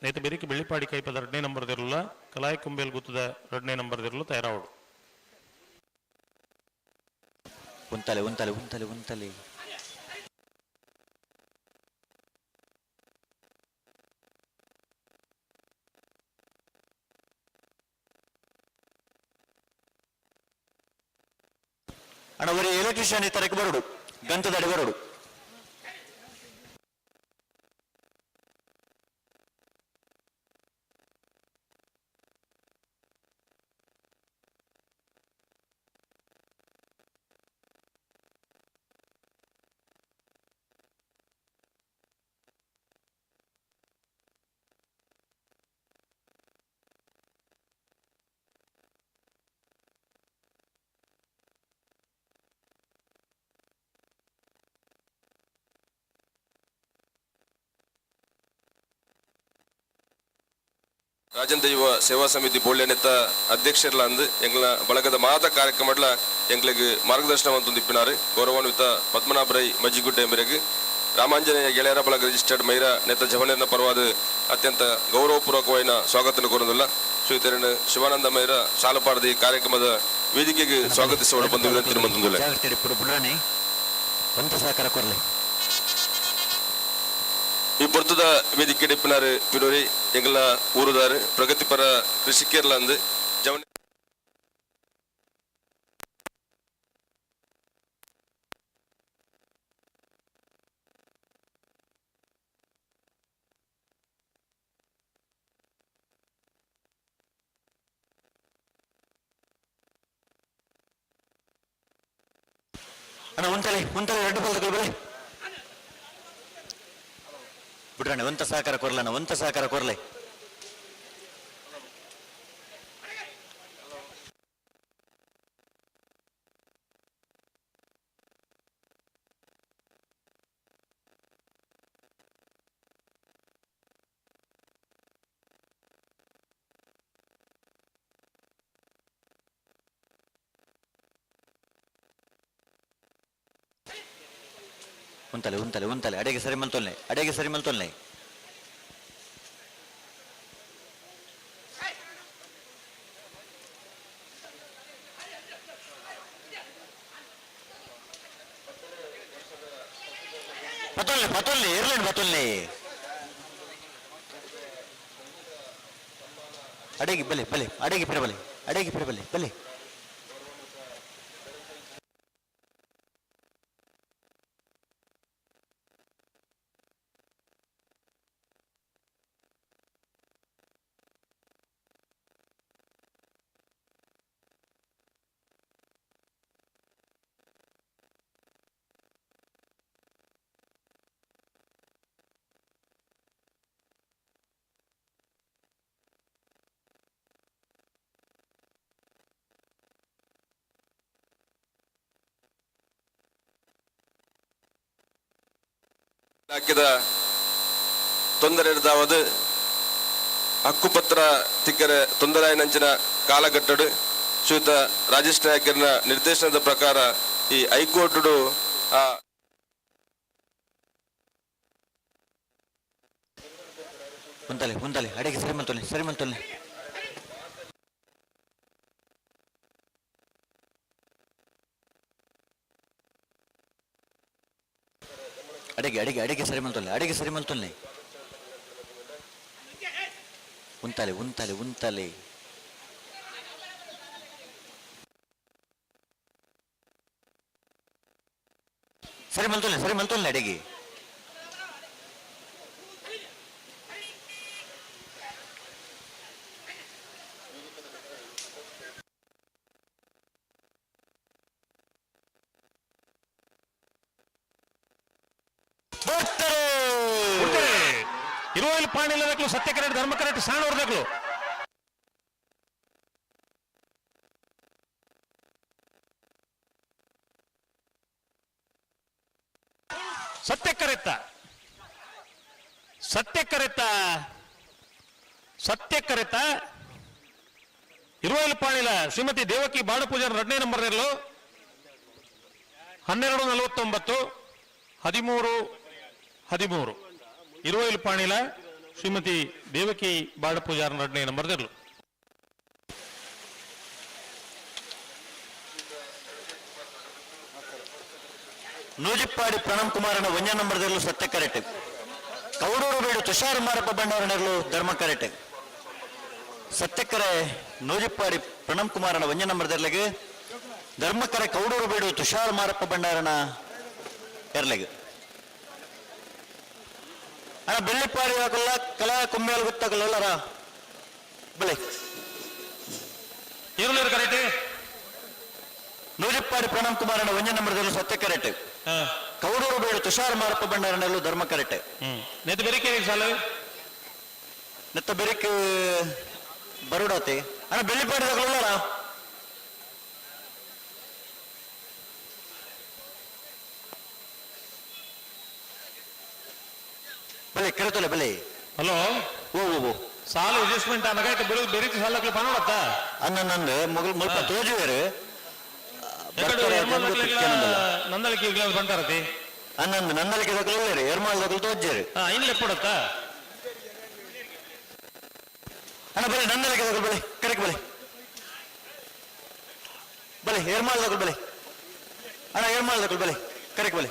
ನೇತ ಬೆರಿಕೆ ಬೆಳ್ಳಿಪಾಡಿ ಕೈಪದ ಎರಡನೇ ನಂಬರ್ ಇರಲ್ಲ, ಕಲಾಯಿ ಕುಂಬೇಲ್ ಗುತ್ತದ ಎರಡನೇ ನಂಬರ್ ಇರಲು ತಯಾರಾವಡು. ಉಂತಲೆ ಉಂತಲೆ ಉಂತಲೆ ಉಂತಲೆ. ಅಣ್ಣ ಒರಿ ಎಲೆಕ್ಟ್ರಿಷಿಯನ್ ಇತ್ತರಕ್ಕೆ ಬರೋಡು, ಗಂತದಡಿ ಬರೋಡು. ರಾಜೇಂದ್ರ ಯುವ ಸೇವಾ ಸಮಿತಿ ಬೋಳ್ಳೆನೆತ್ತ ಅಧ್ಯಕ್ಷರ್ಲಾಂದು ಎಂಗ್ಲ ಬಳಗದ ಮಾತ ಕಾರ್ಯಕ್ರಮಡ್ಲ ಎಂಗ್ಲಿಗೆ ಮಾರ್ಗದರ್ಶನ ಇಪ್ಪಿನಾರು ಗೌರವಾನ್ವಿತ ಪದ್ಮನಾಭ ರೈ ಮಜ್ಜಿಗುಡ್ಡೆ ಮೇರೆಗೆ ರಾಮಾಂಜನೇಯ ಗೆಳೆಯರ ಬಳಗ ರಿಜಿಸ್ಟರ್ಡ್ ಮೈರ ನೆತ್ತ ಜವನೇರ್ನ ಪರವಾದ ಅತ್ಯಂತ ಗೌರವಪೂರ್ವಕವಾದ ಸ್ವಾಗತ ಕೋರೊಂದುಲ್ಲ. ಶ್ರೀತರಣ ಶಿವಾನಂದ ಮೈರ ಶಾಲಪಾರದಿ ಕಾರ್ಯಕ್ರಮದ ವೇದಿಕೆಗೆ ಸ್ವಾಗತಿಸುವ ಬಂದು ವಿನಂತಿ ಮಂತೊಂದುಲ್ಲ. ಜಾಗ್ರತೆ ಇಡ್ಪುಡು ಬುಡ್ರಣೆ, ಒಂತ ಸಹಕಾರ ಕೊರ್ಲೆ. ಈ ಪೊರ್ತುದ ವೇದಿಕೆ ಡಿಪ್ಪಿನಾರು ಪಿಡೋರಿ ಎಂಗ್ಲ ಊರುದಾರು ಪ್ರಗತಿಪರ ಕೃಷಿಕರ್ಲಂದು ಜವನ ಅಣ್ಣ ಉಂತಲೆ ಉಂತಲೆ ರಡ್ಡು ಪಾಲ್ದಕ್ಕಲ್ಲ ಬಲೆ ಬಿಡ್ರಣ್ಣ, ಒಂತ ಸಹಕಾರ ಕೊರ್ಲಣ್ಣ, ಒಂತ ಸಹಕಾರ ಕೊರ್ಲೆ. ಉಂತಲೆ ಉಂತಲೆ ಉಂತಲೆ, ಅಡೆಗೆ ಸರಿ ಮಲ್ತೊಲ್ಲೆ, ಅಡೆಗೆ ಸರಿ ಮಲ್ತೊಲ್ಲೆ. ಪತ್ತೊಲ್ಲೆ ಪತ್ತೊಲ್ಲೆ ಇರ್ಲೇನು ಪತ್ತೊಲ್ಲೆ. ಅಡೆಗೆ ಬಲೆ ಬಲೆ, ಅಡೆಗೆ ಪಿರ ಬಲೆ, ಅಡೆಗೆ ಪಿರ ಬಲೆ ಬಲೆ. ಇಲಾಖೆದ ತೊಂದರೆ ಇರ್ದಾವದು ಹಕ್ಕುಪತ್ರ ತಿಕ್ಕರೆ ತೊಂದರೆ ನಂಚಿನ ಕಾಲಘಟ್ಟಡು ಶ್ರೀಯುತ ರಾಜೇಶ್ ನಾಯಕರನ ನಿರ್ದೇಶನದ ಪ್ರಕಾರ ಈ ಹೈಕೋರ್ಟ್ ಆ ಉಂತಲೆ ಉಂತಲೆ, ಅಡೆಗೆ ಸರಿ ಮಲ್ತೊಲ್ಲೆ, ಸರಿ ಮಲ್ತೊಲ್ಲೆ. ಅಡೆಗೆ ಅಡೆಗೆ ಅಡೆಗೆ ಸರಿ ಮಲ್ತೊಲ್ಲೆ, ಅಡೆಗೆ ಸರಿ ಮಲ್ತೊಲ್ಲೆ. ಉಂತಾಲೆ ಉಂತಾಲೆ ಉಂತಾಲೆ. ಸರಿ ಮಲ್ತೊಲ್ಲೆ, ಸರಿ ಮಲ್ತೊಲ್ಲೆ ಅಡಿಗೆ. ಇರುವಲ್ಲಿ ಪಾಣಿಲ್ಲದಕ್ಲು ಸತ್ಯ ಕರೆಕ್ಟ್ ಧರ್ಮ ಕರೆಕ್ಟ್ ಸಾಣೋರ್ದಕ್ಲು. ಸತ್ಯ ಕರೆತ್ತ ಸತ್ಯ ಕರೆತ್ತ ಸತ್ಯ ಕರೆತ್ತ ಇರುವಲ್ಲಿ ಪಾಣಿಲ ಶ್ರೀಮತಿ ದೇವಕಿ ಬಾಣಪೂಜಾರ 2ನೇ ನಂಬರ್ ಇರಲು 12:49 13 13. ಇರುವೈಲ್ ಪಾಣಿಲ ಶ್ರೀಮತಿ ದೇವಕಿ ಬಾಡಪೂಜಾರ 2ನೇ ನಂಬರ್ ಇರಲು. ನೂಜಿಪ್ಪಾಡಿ ಪ್ರಣಮ್ ಕುಮಾರನ 1ನೇ ನಂಬರ್ ಇರಲು ಸತ್ಯ ಕರೆಕ್ಟ್. ಕೌಡೂರು ಬೀಡು ತುಷಾರ್ ಮಾರಪ್ಪ ಬಂಡವರನೆರಲು ಧರ್ಮ ಕರೆಕ್ಟ್. ಸತ್ಯಕ್ಕರೆ ನೂಜಿಪ್ಪಾಡಿ ಪ್ರಣಮ್ ಕುಮಾರನ 1ನೇ ನಂಬರ್ ದರ್ಲೆಗೆ, ಧರ್ಮಕ್ಕರೆ ಕೌಡೂರು ಬೀಡು ತುಷಾರ್ ಮಾರಪ್ಪ ಭಂಡಾರನ ಎರ್ಲೆಗೆ. ಅಣ್ಣ ಬೆಳ್ಳಿಪ್ಪಾಡಿ ಹಾಕಲ್ಲ ಕಲಾ ಕುಮ್ಮೇಲ್ ಗೊತ್ತಾಗಲ್ಲ ಬೆಳೆ. ಏರುಲೇರು ಕರೆಕ್ಟ್. ನೂಜಿಪ್ಪಾಡಿ ಪ್ರಣಮ್ ಕುಮಾರನ 1ನೇ ನಂಬರ್ ದರ್ಲು ಸತ್ಯ ಕರೆಕ್ಟ್. ಕೌಡೂರು ಬೀಡು ತುಷಾರ್ ಮಾರಪ್ಪ ಭಂಡಾರನಲ್ಲೂ ಧರ್ಮ ಕರೆಕ್ಟ್. ನೆತ್ತ ಬೆರಿಕೆ ಸಾಲು ನೆತ್ತ ಬೆರಿಕ್ ಬರುಡಾತೆ ಅಣ್ಣ ಬೆಳ್ಳಿಪಾಡಿ ತಗೊಳ್ಳಾರ. ಬಲೆ ಕರೆತೊಲೆ ಬಲೆ. ಹಲೋ. ಓ ಓ ಓ ಸಾಲು ಅಡ್ಜಸ್ಟ್ಮೆಂಟ್ ಅನ್ನಗಾಯ್ತು ಬೆಳಗ್ಗೆ ಬೆರಿಕೆ ಸಾಲಕ್ಕೆ ಪಣೋಡತ್ತ. ಅನ್ನ ನಂದು ಮೊಗಲ್ ಮುಲ್ಪ ತೋಜುವೇರು. ನಂದಳಿಕೆ ಬಂಟಾರತಿ. ಅನ್ನಂದು ನನ್ನಲಿಕೆ ತಗೊಳ್ಳೇರು ಎರ್ಮಾಲ್ ತಗೊಳ್ ತೋಜೇರು. ಇನ್ ಲೆಪ್ಪಡತ್ತ. ಅಣ್ಣ ಬಲೆ ನನ್ನಲಿಕೆ ತಗೊಳ್ ಬಲೆ ಕರೆಕ್ ಬಲೆ ಬಲೆ ಏರ್ಮಾಲ್ ತಗೊಳ್ ಬಲೆ ಅಣ್ಣ ಏರ್ಮಾಲ್ ತಗೊಳ್ ಬಲೆ ಕರೆಕ್ ಬಲೆ.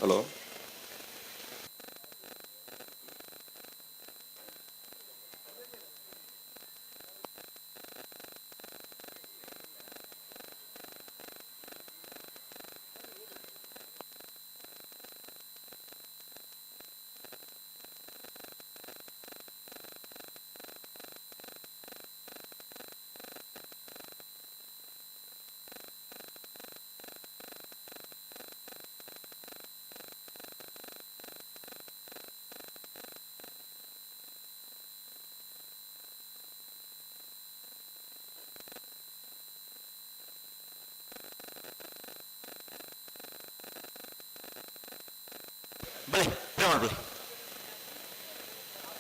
ಹಲೋ. ಬಲೆ ಪಿರಮಾಲ್ ಬಲೆ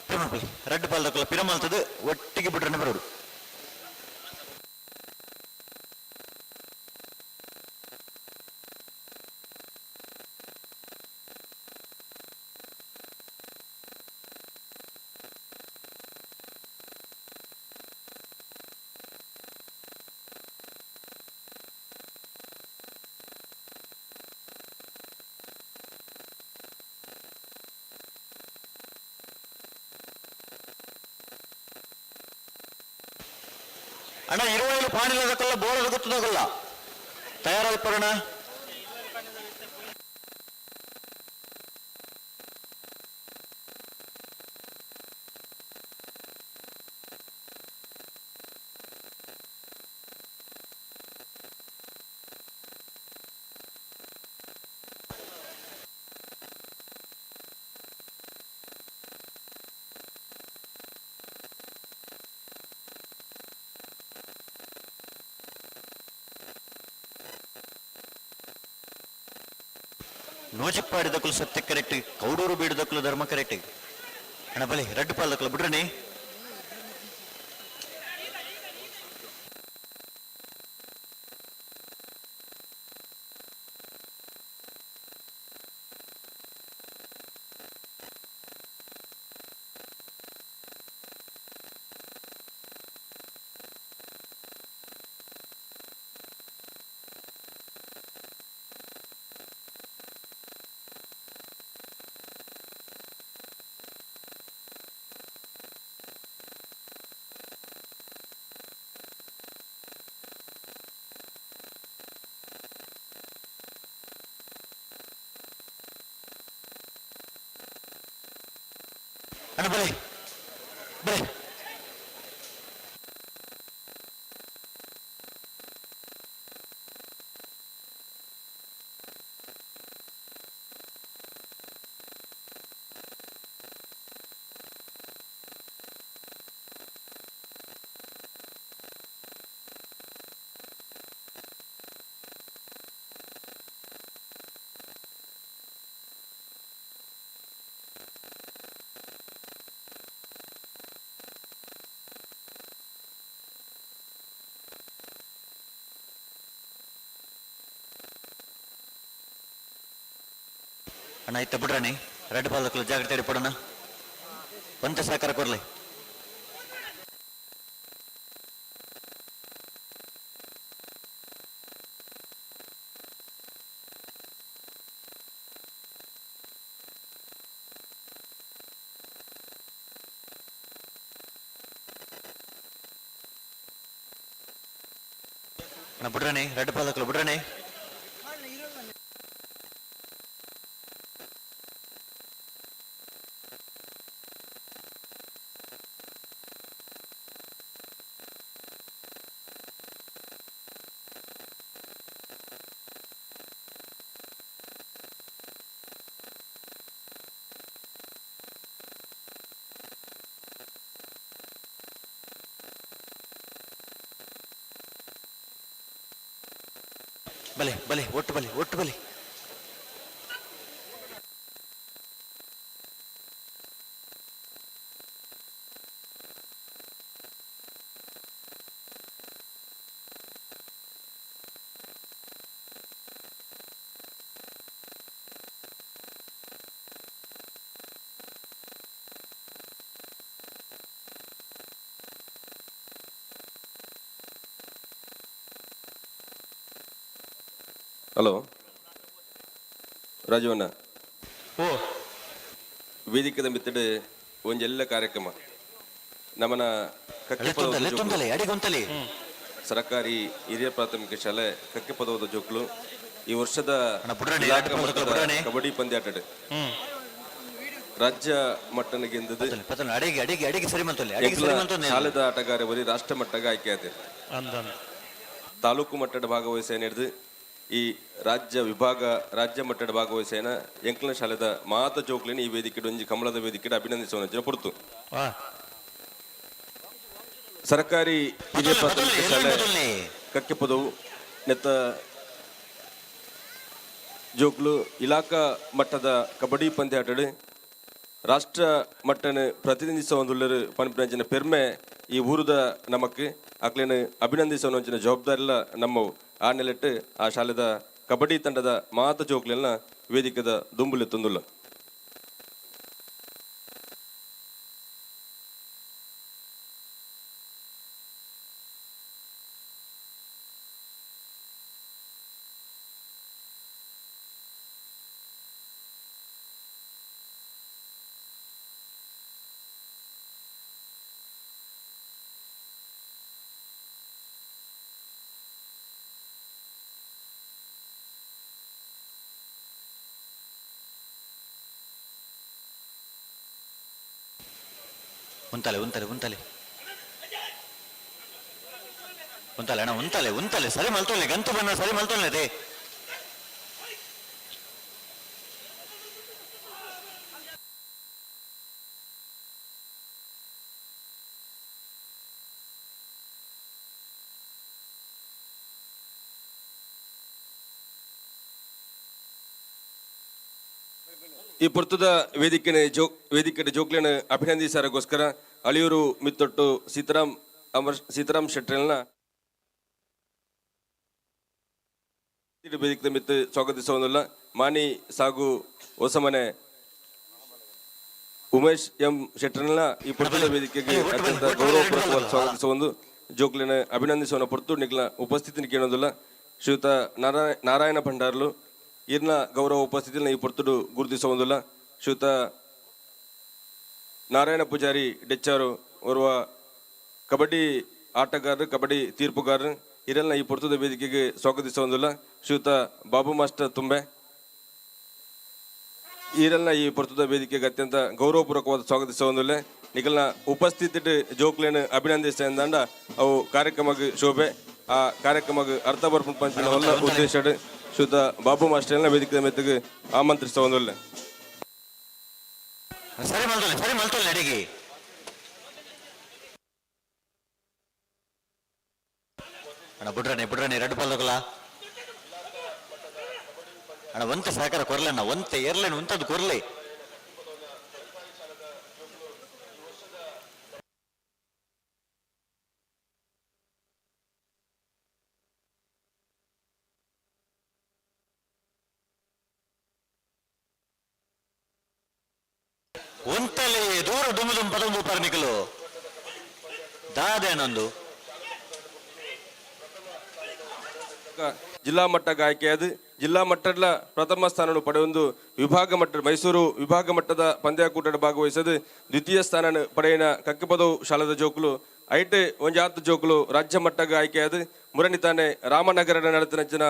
ಪಿರಮಾಲ್ ಬಲೆ ರಡ್ಡು ಪಾಲ್ದಕ್ಕಲ್ಲ ಪಿರಮಾಲ್ತದ್ದು ಒಟ್ಟಿಗೆ ಬಿಟ್ರೆ ಬರೋಡು. ಅಣ್ಣ ಇರುವೈಲು ಪಾಣಿಲ್ಲದಕ್ಕಲ್ಲ ಬೋಳದ ಗೊತ್ತದಾಗಲ್ಲ ತಯಾರಾದ ಪರಣ. ನೋಜಿಪ್ಪಾಡಿದಕ್ಕಲು ಸತ್ಯ ಕರೆಕ್ಟ್, ಕೌಡೂರು ಬೀಡದಕ್ಕಲು ಧರ್ಮ ಕರೆಕ್ಟ್. ಅಣ್ಣ ಬಲೆ ರಡ್ಡು ಪಾಲ್ದಕ್ಕಲು ಬಿಡ್ರಣಿ. ಅಣ್ಣ ಬಲೆ ಬಲೆ. ಅಣ್ಣ ಇತ್ತ ಬಿಡ್ರಣಿ ರೆಡ್ ಬಾಲ್ ಜಾಗ್ರತೆ ಹಿಡ್ಕೊಡೋಣ, ಒಂತ ಸಹಕಾರ ಕೊರ್ಲಿ. ಅಣ್ಣ ಬಿಡ್ರಣಿ, ರೆಡ್ ಬಾಲ್ ಬಿಡ್ರಣಿ. ಬಲೆ ಬಲೆ, ಒಟ್ಟು ಬಲೆ, ಒಟ್ಟು ಬಲೆ. ಹಲೋ ರಾಜವಣ್ಣ. ಓ. ವೇದಿಕೆದ ಮಿತ್ತಡೆ ಒಂಜೆಲ್ಲ ಕಾರ್ಯಕ್ರಮ ನಮನ ಕಕ್ಕೆಪದವು ಲೆತ್ತೊಂದಲೆ, ಅಡಿಗೊಂತಲೆ. ಸರಕಾರಿ ಹಿರಿಯ ಪ್ರಾಥಮಿಕ ಶಾಲೆ ಕಕ್ಕೆಪದವದ ಜೋಕ್ಲು ಈ ವರ್ಷದ ಅಣ್ಣ, ಬುಡ್ರಣೆ, ಇಲಾಖಾ ಎರಡು ಮಟ್ಟದ ಬುಡ್ರಣೆ. ಕಬಡ್ಡಿ ಪಂದ್ಯಾಟ ರಾಜ್ಯ ಮಟ್ಟನ ಗೆಂದದ್ದು. ಪತ್ತೊಂದು, ಅಡಿಗೆ ಅಡಿಗೆ ಅಡಿಗೆ ಸರಿ ಮಂತೊಲ್ಲೆ, ಅಡಿಗೆ ಸರಿ ಮಂತೊಂದೆ. ಶಾಲೆದ ಆಟಗಾರ ಬರಿ ರಾಷ್ಟ್ರ ಮಟ್ಟಗ ಆಯ್ಕೆ ಆದ ಅಂದಂದು. ತಾಲೂಕು ಮಟ್ಟದ ಭಾಗವಹಿಸೇನ ಹಿಡಿದು ಈ ರಾಜ್ಯ ವಿಭಾಗ ರಾಜ್ಯ ಮಟ್ಟದ ಭಾಗವಹಿಸೇನ ಎಂಕ್ಲ ಶಾಲೆದ ಮಾತ ಜೋಕ್ಲಿನ ಈ ವೇದಿಕೆ ಒಂಜಿ ಕಮಲದ ವೇದಿಕೆ ಅಭಿನಂದಿಸುವ ಪೊರ್ತು. ಸರ್ಕಾರಿ ಹಿರಿಯ ಪ್ರಾಥಮಿಕ ಶಾಲೆ ಕಕ್ಕೆಪದವು ನೆತ್ತ ಜೋಕ್ಲು ಇಲಾಖಾ ಮಟ್ಟದ ಕಬಡ್ಡಿ ಪಂದ್ಯಾಟಡು ರಾಷ್ಟ್ರ ಮಟ್ಟನ ಪ್ರತಿನಿಧಿಸುವಂದುಳ್ಳರು ಪನ್ಪಿನಂಚಿನ ಪೆರ್ಮೆ ಈ ಊರುದ ನಮಕ್ ಅಕ್ಲೇನು ಅಭಿನಂದಿಸುವಂಚಿನ ಜವಾಬ್ದಾರಿಲ ನಮ್ಮವು. ಆ ನೆಲೆಟ್ಟು ಆ ಶಾಲೆದ ಕಬಡ್ಡಿ ತಂಡದ ಮಾತ ಜೋಕ್ಲೆಲ್ಲ ವೇದಿಕೆದ ದುಂಬುಲೆತ್ತೊಂದುಲ್ಲ. ಉಂತಲೆ ಉಂತಲೆ ಉಂತಲೆ ಉಂತಲೆ ಅಣ್ಣ, ಉಂತಲೆ ಉಂತಲೆ, ಸರಿ ಮಲ್ತೊಲ್ಲೆ, ಗಂತು ಬಣ್ಣ ಸರಿ ಮಲ್ತೊಲ್ಲೆ they. ಈ ಪುರ್ತದ ವೇದಿಕೆನ ಜೋ ವೇದಿಕೆ ಜೋಕ್ಲೇನ ಅಭಿನಂದಿಸಾರಗೋಸ್ಕರ ಅಳಿಯೂರು ಮಿತ್ತೊಟ್ಟು ಸೀತಾರಾಮ್ ಅಮರ್ ಸೀತಾರಾಮ್ ಶೆಟ್ಟರ್ನ ವೇದಿಕೆ ಮಿತ್ತು ಸ್ವಾಗತಿಸುವುದಿಲ್ಲ. ಮಾನಿ ಸಾಗು ಹೊಸಮನೆ ಉಮೇಶ್ ಎಂ ಶೆಟ್ಟರ್ನ ಈ ಪುರ್ತದ ವೇದಿಕೆಗೆ ಅತ್ಯಂತ ಗೌರವಪೂರ್ವಕವಾಗಿ ಸ್ವಾಗತಿಸುವ ಜೋಕ್ಲಿನ ಅಭಿನಂದಿಸುವ ಪುರ್ತು ನಿಗ್ಲ ಉಪಸ್ಥಿತಿನ ಕೇಳೋದಿಲ್ಲ. ಶ್ರೀಯುತ ನಾರಾಯಣ ಭಂಡಾರ್ಲು ಇರ್ನ ಗೌರವ ಉಪಸ್ಥಿತಿನ ಈ ಪುರ್ತುಡು ಗುರುತಿಸುವುದಿಲ್ಲ. ಶ್ರೀಯುತ ನಾರಾಯಣ ಪೂಜಾರಿ ಡೆಚ್ಚಾರು ಓರ್ವ ಕಬಡ್ಡಿ ಆಟಗಾರರು, ಕಬಡ್ಡಿ ತೀರ್ಪುಗಾರರು ಇರೆಲ್ಲ ಈ ಪುರ್ತದ ವೇದಿಕೆಗೆ ಸ್ವಾಗತಿಸುವುದಿಲ್ಲ. ಶ್ರೀಯುತ ಬಾಬು ಮಾಸ್ಟರ್ ತುಂಬೆ ಈರೆಲ್ಲ ಈ ಪೊರ್ತುದ ವೇದಿಕೆಗೆ ಅತ್ಯಂತ ಗೌರವಪೂರ್ವಕವಾದ ಸ್ವಾಗತಿಸವೊಂದುಲ್ಲೆ. ನಿಕಲ್ನ ಉಪಸ್ಥಿತಿ ಜೋಕ್ಲೇನು ಅಭಿನಂದಿಸ್ತಾ ಅವು ಕಾರ್ಯಕ್ರಮಕ್ಕೆ ಶೋಭೆ, ಆ ಕಾರ್ಯಕ್ರಮಕ್ಕೆ ಅರ್ಥ ಬರ್ಪುಂಡು ಪಂಚಿನ ಒಲ್ಲ ಉದ್ದೇಶ ಶುದ್ಧ ಬಾಬು ಮಾಸ್ಟರ್ನ ವೇದಿಕೆ ಮೆತ್ತಗೆ ಆಮಂತ್ರಿಸವೊಂದುಲ್ಲೆ. ಸರಿ ಮಲ್ತೊಲ್ಲೆ, ಸರಿ ಮಲ್ತೊಲ್ಲೆ ಅಡಿಗೆ. ಅಣ್ಣ ಬುಡ್ರನೆ ಬುಡ್ರನೆ ಎರಡು ಪಲ್ಲಕಲ ಅಣ್ಣ ಒಂತೆ ಸಹಕಾರ ಕೊರ್ಲೆ ಅಣ್ಣ, ಒಂತೆ ಎರ್ಲೇನು ಉಂತದ್ದು ಕೊರ್ಲೆ. ಒಂತಲೆ ದೂರ ದುಮ್ಮು ದುಮ್ ಪದೊಂದು ಪರ್ನಿಕಲು ದಾದೇನೊಂದು. ಜಿಲ್ಲಾ ಮಟ್ಟಕ್ಕೆ ಆಯ್ಕೆಯಾದ ಜಿಲ್ಲಾ ಮಟ್ಟದ ಪ್ರಥಮ ಸ್ಥಾನ ಪಡೆಯೊಂದು ವಿಭಾಗ ಮಟ್ಟ ಮೈಸೂರು ವಿಭಾಗ ಮಟ್ಟದ ಪಂದ್ಯಾಕೂಟದ ಭಾಗವಹಿಸದು ದ್ವಿತೀಯ ಸ್ಥಾನ ಪಡೆಯಿನ ಕಕ್ಕಿಪದವು ಶಾಲದ ಜೋಕುಲು ಐಟ್ ಒಂಜಾತ್ ಜೋಕುಲು ರಾಜ್ಯ ಮಟ್ಟಕ್ಕೆ ಆಯ್ಕೆಯಾದ ಮುರಣಿತಾನೆ ರಾಮನಗರದ ನಡೆದ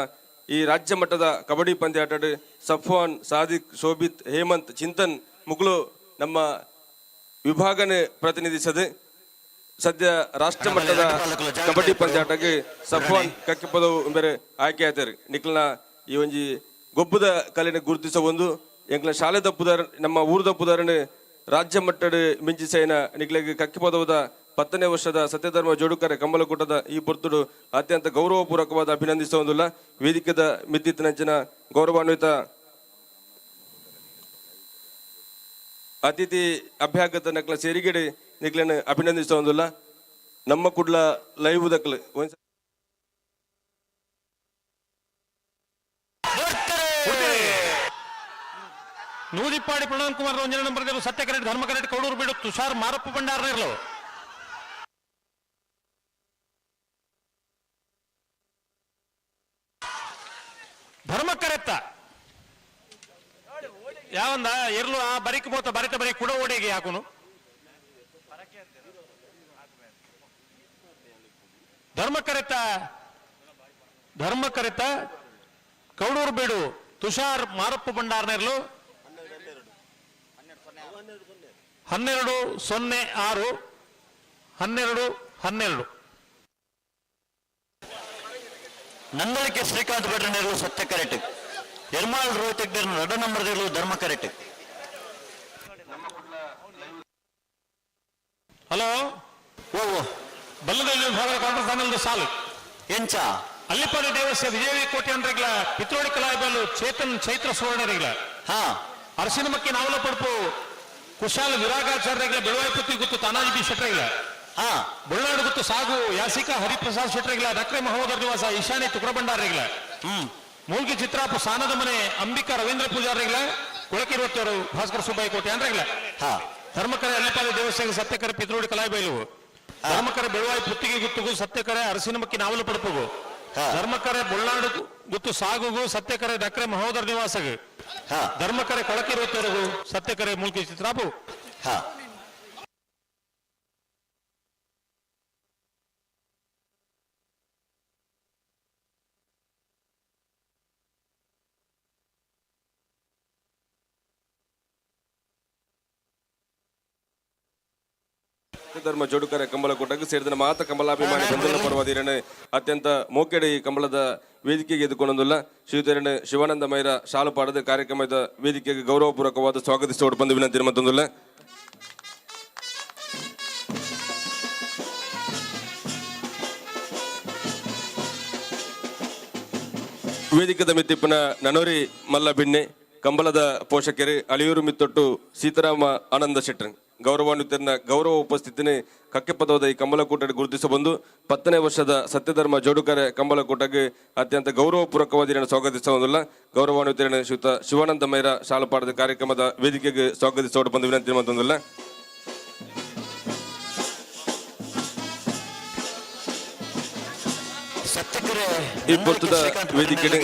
ಈ ರಾಜ್ಯ ಮಟ್ಟದ ಕಬಡ್ಡಿ ಪಂದ್ಯಾಟಡ್ ಸಫ್ವಾನ್, ಸಾದಿಕ್, ಶೋಭಿತ್, ಹೇಮಂತ್, ಚಿಂತನ್ ಮುಗುಲು ನಮ್ಮ ವಿಭಾಗನ ಪ್ರತಿನಿಧಿಸದೆ ಸದ್ಯ ರಾಷ್ಟ್ರ ಮಟ್ಟದ ಕಬಡ್ಡಿ ಪಂದ್ಯಾಟಕ್ಕೆ ಸಫ್ವಾನ್ ಕಕ್ಕಿಪದವು ಬೇರೆ ಆಯ್ಕೆ ಆಯ್ತಾರೆ. ನಿಕ್ಲನ ಈ ಒಂಜಿ ಗೊಬ್ಬದ ಕಲೆನ ಗುರುತಿಸ ಒಂದು ಎಂಕ್ಲ ಶಾಲೆ ತಪ್ಪುದಾರ ನಮ್ಮ ಊರು ತಪ್ಪುದಾರನ ರಾಜ್ಯ ಮಟ್ಟದ ಮಿಂಚಿಸೈನ ನಿಕ್ಲೆಗ್ ಕಕ್ಕಿಪದವದ 10ನೇ ವರ್ಷದ ಸತ್ಯಧರ್ಮ ಜೋಡುಕರೆ ಕಂಬಲಕೂಟದ ಈ ಪೊರ್ತುಡು ಅತ್ಯಂತ ಗೌರವಪೂರ್ವಕವಾದ ಅಭಿನಂದಿಸುವುದಿಲ್ಲ. ವೇದಿಕೆದ ಮಿದ್ದಿತ್ತಿನಂಚಿನ ಗೌರವಾನ್ವಿತ ಅತಿಥಿ ಅಭ್ಯಾಗತ ನಕ್ಲ ಸೇರಿಗೆಡೆ ನಿಕ್ಲೆನ್ ಅಭಿನಂದಿಸುವುದಿಲ್ಲ. ನಮ್ಮ ಕುಡ್ಲ ಲೈವ್ ದಕ್ಲು ನೂದಿಪ್ಪಾಡಿ ಪ್ರಣವ್ ಕುಮಾರ್ ಒಂಜನ ನಂಬರ್ ಸತ್ಯ ಕರೆಟ್ ಧರ್ಮ ಕರೆಟ್ ಕೌಡೂರು ಬೀಡು ತುಷಾರ್ ಮಾರಪ್ಪ ಭಂಡಾರನಿರ್ಲು. ಧರ್ಮ ಕರೆತ್ತ ಯಾವಂದ ಎರ್ಲು ಆ ಬರಿಕ್ ಬೋತ ಬರಿತ ಬರಿ ಕುಡ ಓಡಿಗೆ ಯಾಕುನು ಧರ್ಮ ಕರೆತ್ತ ಧರ್ಮ ಕರೆತ್ತ ಕೌಡೂರು ಬೀಡು ತುಷಾರ್ ಮಾರಪ್ಪ ಭಂಡಾರನಿರ್ಲು 12-06 12-12. ನಂದಳಿಕೆ ಶ್ರೀಕಾಂತ್ ಭಟ್ರನಿರಲು ಸತ್ಯ ಕರೆಕ್ಟ್, ಎರ್ಮಾಳ್ ರೋಹಿತ್ ಎರಡು ನಂಬರ್ ಇರಲು ಧರ್ಮ ಕರೆಕ್ಟ್. ಹಲೋ ಓ ಓ ಬಲ್ಲದ ವಿಭಾಗದ ಕ್ವಾರ್ಟರ್ ಫೈನಲ್ ಸಾಲು ಎಂಚ ಅಲ್ಲಿಪಾಡಿ ದೇವಸ್ಯ ವಿಜಯ ಕೋಟೆ ಅಂದ್ರಿಗ್ಲ ಪಿತ್ರೋಡಿ ಕಲಾಯಿಬಾಲು ಚೇತನ್ ಚೈತ್ರ ಸುವರ್ಣರಿಗ್ಲ ಹಾ ಅರಸಿನಮಕ್ಕಿ ನಾವಲ ಪಡುಪು ಕುಶಾಲ್ ವಿರಾಗಾಚಾರ್ಯರಿಗ್ಲ ಬೆಳವಾಯಿಪುತ್ತಿ ಗುತ್ತು ತಾನಾಜಿ ಬಿ ಶೆಟ್ರಿಗ್ಲ ಹಾ ಬೊಳ್ಳಾಡು ಗುತ್ತು ಸಾಗು ಯಾಸಿಕಾ ಹರಿಪ್ರಸಾದ್ ಶೆಟ್ರಿಗ್ಲ ಡಾಕ್ರೆ ಮಹೋದರ್ ನಿವಾಸ ಈಶಾನಿ ತುಕ್ರಭಂಡಾರಿಗ್ಲ ಮೂಲ್ಗಿ ಚಿತ್ರಾಪು ಸಾನದ ಮನೆ ಅಂಬಿಕಾ ರವೀಂದ್ರ ಪೂಜಾರಿಗ್ಲ ಕೊಳಕಿರುವತ್ತವರು ಭಾಸ್ಕರ ಸುಬ್ಬಯ್ಯ ಕೋಟೆ ಅಂದ್ರಿಗ್ಲ ಹಾ ಧರ್ಮಕರೆ ಅಲ್ಲಿಪಾಡಿ ದೇವಸ್ಥಾನ ಸತ್ಯಕರೆ ಪಿತ್ರೋಡಿ ಕಲಾಯಿಬೈಲು ಧರ್ಮಕರೆ ಬೆಳವಾಯಿ ಪುತ್ತಿಗೆ ಗುತ್ತುಗು ಸತ್ಯಕರೆ ಅರಸಿನಮಕ್ಕಿ ನಾವಲು ಪಡುಪುಗು ಧರ್ಮಕರೆ ಬೊಳ್ಳಾಡು ಗುತ್ತು ಸಾಗುಗು ಸತ್ಯಕರೆ ಡಕ್ರೆ ಮಹೋದರ ನಿವಾಸಗು ಧರ್ಮಕರೆ ಕೊಳಕಿರುವತ್ತವರೆಗೂ ಸತ್ಯಕರೆ ಮೂಲ್ಕಿ ಚಿತ್ರಾಪು. ಹಾ ಧರ್ಮ ಜೋಡುಕರೆ ಕಂಬಲಕೂಟಕ್ಕೆ ಸೇರಿದ ಮಾತ ಕಂಬಲಾಭಿಮಾನಿ ಬಂಧುಗಳ ಪರವಾದಿರನ್ನು ಅತ್ಯಂತ ಮೋಕೆಡೆ ಈ ಕಂಬಳದ ವೇದಿಕೆಗೆ ಎದುಕೊಂಡೊಂದುಲ್ಲ ಶ್ರೀಧರಣ ಶಿವಾನಂದ ಮೈರ ಶಾಲು ಪಾಡದ ಕಾರ್ಯಕ್ರಮದ ವೇದಿಕೆಗೆ ಗೌರವಪೂರ್ವಕವಾದ ಸ್ವಾಗತಿಸಿ ಬಂದು ವಿನಂತಿ ಮತ್ತೊಂದುಲ್ಲ. ವೇದಿಕದ ಮಿತ್ತಿಪ್ಪನ ನನೋರಿ ಮಲ್ಲ ಬಿನ್ನೆ ಕಂಬಳದ ಪೋಷಕರು ಅಳಿಯೂರು ಮಿತ್ತೊಟ್ಟು ಸೀತಾರಾಮ ಆನಂದ ಶೆಟ್ಟರ್ ಗೌರವಾನ್ವಿತರನ್ನ ಗೌರವ ಉಪಸ್ಥಿತಿನಿ ಕಕ್ಕೆಪದವದ ಈ ಕಂಬಲಕೂಟ ಗುರುತಿಸಬಂದು 10ನೇ ವರ್ಷದ ಸತ್ಯಧರ್ಮ ಜೋಡುಕರೆ ಕಂಬಲಕೂಟಕ್ಕೆ ಅತ್ಯಂತ ಗೌರವಪೂರ್ವಕವಾಗಿ ಸ್ವಾಗತಿಸುವುದಿಲ್ಲ. ಗೌರವಾನ್ವಿತರನ್ನ ಶ್ರೀಯುತ ಶಿವಾನಂದ ಮೈರ ಶಾಲುಪಾಡದ ಕಾರ್ಯಕ್ರಮದ ವೇದಿಕೆಗೆ ಸ್ವಾಗತಿಸೋಡು ಬಂದು ವಿನಂತಿ ಮತ್ತೊಂದಿಲ್ಲ. ಈ ಪೊರ್ತುದ ವೇದಿಕೆ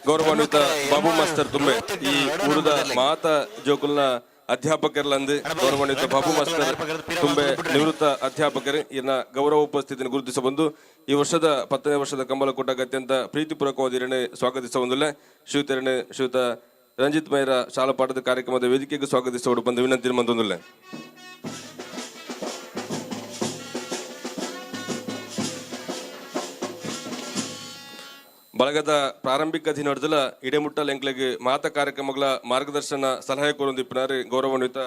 ಗೌರವಾನ್ವಿತ ಬಾಬು ಮಾಸ್ತರ್ ತುಂಬೆ ಈ ಊರದ ಮಾತ ಜೋಕುಲ್ನ ಅಧ್ಯಾಪಕರ್ಲಂದು ಗೌರವಾನ್ವಿತ ಬಾಬು ಮಾಸ್ತರ್ ತುಂಬೆ ನಿವೃತ್ತ ಅಧ್ಯಾಪಕರು ಇನ್ನ ಗೌರವ ಉಪಸ್ಥಿತಿಯನ್ನು ಗುರುತಿಸಬಂದು ಈ ವರ್ಷದ 10ನೇ ವರ್ಷದ ಕಂಬಲಕೂಟಕ್ಕೆ ಅತ್ಯಂತ ಪ್ರೀತಿಪೂರ್ವಕವಾಗಿ ಸ್ವಾಗತಿಸಬಂದಿಲ್ಲ. ಶ್ರೀಯುತರನ್ನು ಶ್ರೀಯುತ ರಂಜಿತ್ ಮೈರ ಶಾಲಾ ಪಾಠದ ಕಾರ್ಯಕ್ರಮದ ವೇದಿಕೆಗೆ ಸ್ವಾಗತಿಸೋಡು ಬಂದು ವಿನಂತಿ ಮಂದೊಂದುಲ್ಲೆ. ಬಳಗದ ಪ್ರಾರಂಭಿಕ ದಿನದಲ್ಲ ಇಡೆಮುಟ್ಟಲ್ ಎಂಕ್ಲೆಗ್ ಮಾತ ಕಾರ್ಯಕ್ರಮಗಳ ಮಾರ್ಗದರ್ಶನ ಸಲಹೆ ಕೊರೊಂದಿಪ್ಪನಾರು ಗೌರವಾನ್ವಿತ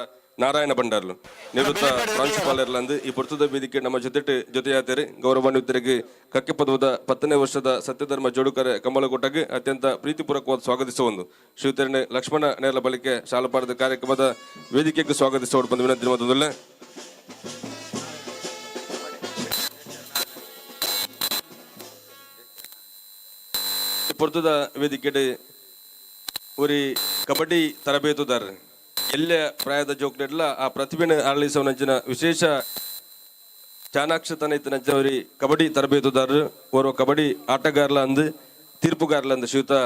ನಾರಾಯಣ ಭಂಡಾರ್ಲು ನಿವೃತ್ತ ಪ್ರಾಂಶುಪಾಲರ್ಲಂದು ಈ ಪುರ್ತದ ವೇದಿಕೆ ನಮ್ಮ ಜೊತೆ ಜೊತೆಯಾತೇರಿ ಗೌರವಾನ್ವಿತರಿಗೆ ಕಕ್ಕೆ ಪದವದ 10ನೇ ವರ್ಷದ ಸತ್ಯಧರ್ಮ ಜೋಡುಕರೆ ಕಂಬಳಕೋಟಗೆ ಅತ್ಯಂತ ಪ್ರೀತಿಪೂರ್ವಕವಾದ ಸ್ವಾಗತಿಸುವ ಶ್ರೀತರಣೆ ಲಕ್ಷ್ಮಣ ನೇರಲ ಬಳಿಕೆ ಶಾಲಪಾಠದ ಕಾರ್ಯಕ್ರಮದ ವೇದಿಕೆಗೆ ಸ್ವಾಗತಿಸುವ ಬಂದು ವಿನಂತಿ ಮತ್ತೊಂದಲ್ಲ. ಪೊರ್ತದ ವೇದಿಕೆ ಉರಿ ಕಬಡ್ಡಿ ತರಬೇತುದಾರರು ಎಲ್ಲ ಪ್ರಾಯದ ಜೋಕ್ಲೆಡ್ಲ ಆ ಪ್ರತಿಭೆನ ಅರಳಿಸುವ ವಿಶೇಷ ಚಾಣಾಕ್ಷತನ ಇತ್ತಿನಂಚಿನ ಕಬಡ್ಡಿ ತರಬೇತುದಾರರು ಓರ್ವ ಕಬಡ್ಡಿ ಆಟಗಾರಲ ಅಂದು ತೀರ್ಪುಗಾರಲ ಅಂದು ಶ್ರೀಯುತ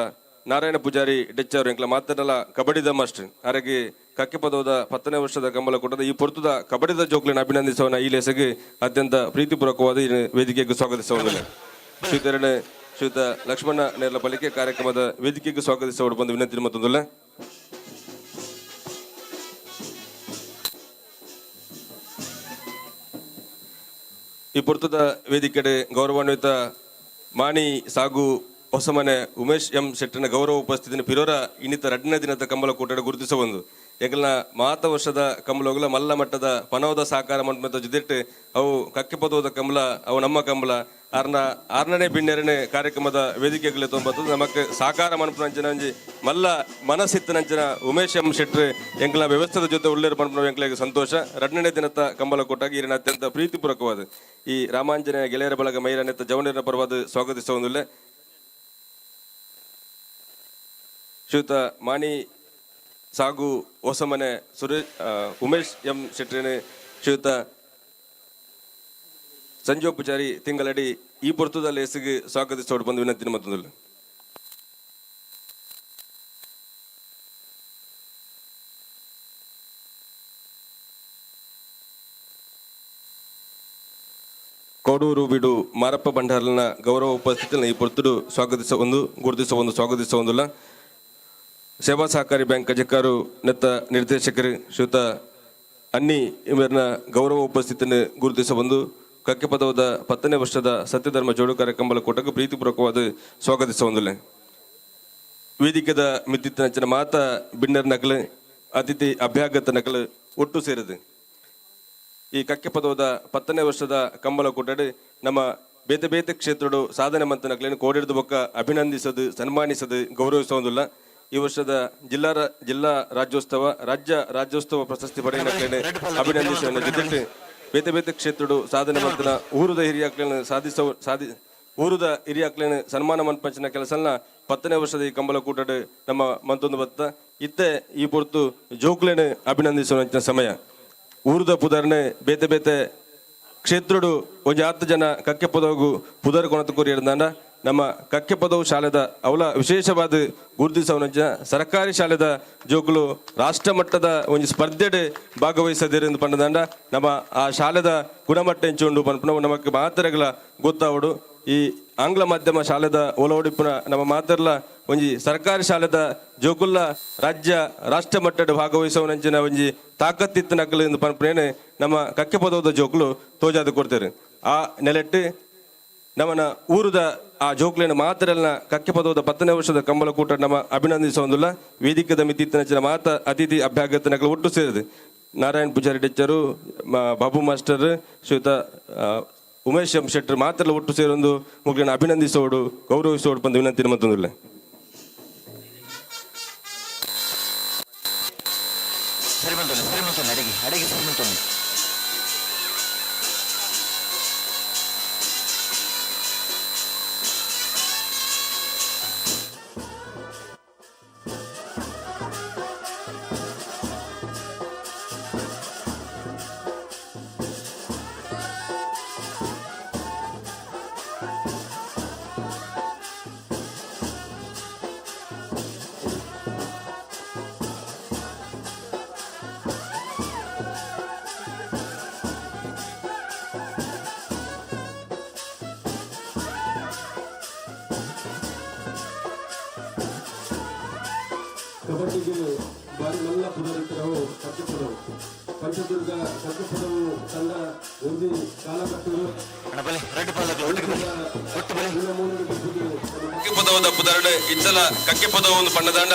ನಾರಾಯಣ ಪೂಜಾರಿ ಡೆಚ್ಚವರು ಎಂಕ್ಲ ಮಾತನಲ್ಲ ಕಬಡ್ಡಿದ ಮಾಸ್ಟರ್ ಆರೆಗೆ ಕಕ್ಕೆ ಪದವದ 10ನೇ ವರ್ಷದ ಕಂಬಳ ಕೂಟದ ಈ ಪೊರ್ತುದ ಕಬಡ್ಡಿದ ಜೋಕ್ಲೆನ ಅಭಿನಂದಿಸುವನ ಈ ಲೇಸಗೆ ಅತ್ಯಂತ ಪ್ರೀತಿಪೂರ್ವಕವಾದ ವೇದಿಕೆಗೆ ಸ್ವಾಗತಿಸುವುದಿಲ್ಲ. ಶ್ರೀತರಣೆ ಶ್ರೀಯುತ ಲಕ್ಷ್ಮಣ ನೇರ್ಲ ಬಳಿಕೆ ಕಾರ್ಯಕ್ರಮದ ವೇದಿಕೆಗೆ ಸ್ವಾಗತಿಸುವ ಬಂದು ವಿನಂತಿ ಮತ್ತೊಂದಿಲ್ಲ. ಈ ಪೊರ್ತುದ ವೇದಿಕೆಡೆ ಗೌರವಾನ್ವಿತ ಮಾಣಿ ಸಾಗು ಹೊಸಮನೆ ಉಮೇಶ್ ಎಂ ಶೆಟ್ಟನ ಗೌರವ ಉಪಸ್ಥಿತಿನ ಪಿರೋರ ಇನ್ನಿತ ರಡ್ಡನೇ ದಿನದ ಕಂಬಳ ಕೂಟದ ಗುರುತಿಸಬಹುದು. ಎಂಕಲ್ನ ಮಾತ ವರ್ಷದ ಕಂಬಳೋಗಲ ಮಲ್ಲ ಮಟ್ಟದ ಪನವದ ಸಾಕಾರ ಮಂಟಪದ ಜೊತೆಟ್ಟು ಅವು ಕಕ್ಕೆ ಪದವದ ಕಂಬಳ ಅವು ನಮ್ಮ ಕಂಬಳ ಆರ್ನ ಆರ್ನನೇ ಬಿನ್ನೆರನೇ ಕಾರ್ಯಕ್ರಮದ ವೇದಿಕೆಗಳು ತೊಂಬತ್ತದು ನಮಕ್ ಸಾಕಾರ ಮನ್ಪುನಂಚಿನ ಒಂಜಿ ಮಲ್ಲ ಮನಸ್ಸಿತ್ತನಂಚಿನ ಉಮೇಶ್ ಎಂ ಶೆಟ್ರು ಎಂಕಲ್ನ ವ್ಯವಸ್ಥೆದ ಜೊತೆ ಉಳ್ಳೇರು ಮನ್ಪುನ ಎಂಕಲಿಗೆ ಸಂತೋಷ. ರಡ್ಡನೇ ದಿನದ ಕಂಬಳ ಕೂಟಾಗಿ ಈರಿನ ಅತ್ಯಂತ ಪ್ರೀತಿಪೂರ್ವಕವಾದ ಈ ರಾಮಾಂಜನೇಯ ಗೆಳೆಯರ ಬಳಗ ಮೈರನೆತ್ತ ಜವನರ ಪರವಾದ ಸ್ವಾಗತಿಸುವುದಿಲ್ಲ. ಶ್ರೀಯುತ ಮಾಣಿ ಸಾಗು ಹೊಸಮನೆ ಸುರೇಶ್ ಉಮೇಶ್ ಎಂ ಶೆಟ್ರೇನೆ ಶ್ರೀಯುತ ಸಂಜೀವ ಪೂಜಾರಿ ತಿಂಗಳಡಿ ಈ ಪೊರ್ತುದ ಲೇಸಿಗೆ ಸ್ವಾಗತಿಸೋಡು ಬಂದು ವಿನಂತಿ ಮತ್ತೊಂದಿಲ್ಲ. ಕೋಡೂರು ಬಿಡು ಮಾರಪ್ಪ ಭಂಡಾರನ ಗೌರವ ಉಪಸ್ಥಿತಿಯಲ್ಲಿ ಈ ಪೊರ್ತುಡು ಸ್ವಾಗತಿಸ ಒಂದು ಗುರುತಿಸ ಒಂದು ಸ್ವಾಗತಿಸ ಒಂದಿಲ್ಲ. ಸೇವಾ ಸಹಕಾರಿ ಬ್ಯಾಂಕ್ ಅಧಿಕಾರು ನೆತ್ತ ನಿರ್ದೇಶಕರು ಶ್ರೀಯುತ ಅನ್ನಿ ಇವರನ್ನ ಗೌರವ ಉಪಸ್ಥಿತಿಯನ್ನು ಗುರುತಿಸ ಬಂದು ಕಕ್ಕೆ ಪದವದ 10ನೇ ವರ್ಷದ ಸತ್ಯಧರ್ಮ ಜೋಡುಕಾರ ಕಂಬಳ ಕೂಟಕ್ಕೆ ಪ್ರೀತಿಪೂರ್ವಕವಾದ ಸ್ವಾಗತಿಸುವಂದಿಲ್ಲ. ವೇದಿಕೆದ ಮಿತ್ತಿತ್ತನಂಚಿನ ಮಾತ ಬಿನ್ನರ್ ನಕಲು ಅತಿಥಿ ಅಭ್ಯಾಗತ ನಕಲು ಒಟ್ಟು ಸೇರಿದೆ. ಈ ಕಕ್ಕೆ ಪದವದ 10ನೇ ವರ್ಷದ ಕಂಬಳ ಕೂಟಡು ನಮ್ಮ ಬೇತೆ ಬೇತೆ ಕ್ಷೇತ್ರಡು ಸಾಧನೆ ಮಂತ ನಕಲೇನು ಕೋಡಿಡ್ದು ಬೊಕ್ಕ ಅಭಿನಂದಿಸದು ಸನ್ಮಾನಿಸದು ಗೌರವಿಸುವುದಿಲ್ಲ. ಈ ವರ್ಷದ ಜಿಲ್ಲಾ ರಾಜ್ಯೋತ್ಸವ ರಾಜ್ಯ ರಾಜ್ಯೋತ್ಸವ ಪ್ರಶಸ್ತಿ ಪಡೆಯ ಅಭಿನಂದಿಸುವ ಜೊತೆ ಬೇತೆ ಬೇತೆ ಕ್ಷೇತ್ರಡು ಸಾಧನೆ ಮಂತನ ಊರುದ ಹಿರಿಯಾಕ್ಲೇನು ಊರುದ ಹಿರಿಯಾಕ್ಲೇನು ಸನ್ಮಾನ ಮನ್ಪಂಚಿನ ಕೆಲಸನ 10ನೇ ವರ್ಷದ ಈ ಕಂಬಳ ಕೂಟಡು ನಮ್ಮ ಮಂತೊಂದು ಬತ್ತ ಇತ್ತೆ ಈ ಪೊರ್ತು ಜೋಕ್ಲೇನು ಅಭಿನಂದಿಸುವ ಸಮಯ. ಊರುದ ಪುದರ್ನೆ ಬೇತೆ ಬೇತೆ ಕ್ಷೇತ್ರಡು ಒಂಜಿ 10 ಜನ ಕಕ್ಕೆ ಪದವು ಪುದರ್ ಕೊಣತು ಕೊರಿಯರ್ದಾಂಡ ನಮ್ಮ ಕಕ್ಕೆ ಪದವು ಶಾಲೆದ ಅವಲ ವಿಶೇಷವಾದ ಗುರುತಿಸವನಂಚ ಸರ್ಕಾರಿ ಶಾಲೆದ ಜೋಕುಲು ರಾಷ್ಟ್ರ ಮಟ್ಟದ ಒಂಜಿ ಸ್ಪರ್ಧೆಡ್ ಭಾಗವಹಿಸದಿರೆಂದು ಪಂಡದಾಂಡ ನಮ್ಮ ಆ ಶಾಲೆದ ಗುಣಮಟ್ಟ ಎಂಚುಂಡು ಪನ್ಪುನ ನಮಕ್ ಮಾತೆರೆಗ್ಲ ಗೊತ್ತಾವಡು. ಈ ಆಂಗ್ಲ ಮಾಧ್ಯಮ ಶಾಲೆದ ಒಲವಡಿಪುನ ನಮ್ಮ ಮಾತೆರ್ಲ ಒಂಜಿ ಸರ್ಕಾರಿ ಶಾಲೆದ ಜೋಕುಲ್ಲ ರಾಜ್ಯ ರಾಷ್ಟ್ರ ಮಟ್ಟದ ಭಾಗವಹಿಸುವನಂಚಿನ ಒಂಜಿ ತಾಕತ್ತಿತ್ತು ನಕಲು ಎಂದು ಪನ್ಪುನೇನೆ ನಮ್ಮ ಕಕ್ಕೆ ಪದವದ ಜೋಕುಲು ತೋಜಾದ ಕೊಡ್ತಾರೆ. ಆ ನೆಲೆಟ್ಟು ನಮ್ಮನ ಊರುದ ಆ ಜೋಕ್ಲೇನ ಮಾತ್ರಲ್ಲ ಕಕ್ಕೆ ಪದವದ 10ನೇ ವರ್ಷದ ಕಂಬಳ ಕೂಟ ನಮ್ಮ ಅಭಿನಂದಿಸುವುದಿಲ್ಲ. ವೇದಿಕದ ಮಿತಿತ್ತಿನ ಮಾತ ಅತಿಥಿ ಅಭ್ಯಾಗತ ನಕಲು ಒಟ್ಟು ಸೇರಿದೆ. ನಾರಾಯಣ್ ಪೂಜಾರಿ ಟೀಚರು, ಬಾಬು ಮಾಸ್ಟರ್, ಶ್ರೀಯುತ ಉಮೇಶ್ ಎಂ ಶೆಟ್ಟರ್ ಮಾತ್ರ ಒಟ್ಟು ಸೇರೊಂದು ಮುಗ್ಲನ್ನ ಅಭಿನಂದಿಸೋಡು ಗೌರವಿಸೋಡು ಬಂದು ವಿನಂತಿ ಮತ್ತೊಂದಿಲ್ಲ. ಸರಿ ಅಡಿಗೆ ಸರಿ. ಕಬಡ್ಡಿಗೆ ಬಾರಿ ಮಲ್ಲ ಪುದರಿತ್ತರವು ಕಕ್ಕೆಪದವು. ಪಂಚದುರ್ಗ ಕಕ್ಕೆಪದವು ತಂಡ ಒಂಜಿ ಕಾಲಕಟ್ಟುಡು. ಅಣ್ಣ ಬಲೆ, ರಡ್ಡ್ ಪಾಲಕ್ಲು ಒಟ್ಟಿಗೆ ಬಲೆ, ಒಟ್ಟು ಬಲೆ. ಕಕ್ಕೆ ಪದವದ ಪುದರ್ಡ್ ಇತ್ತಲ ಕಕ್ಕೆ ಪದವು ಒಂದು ಪಣ್ಣದಾಂಡ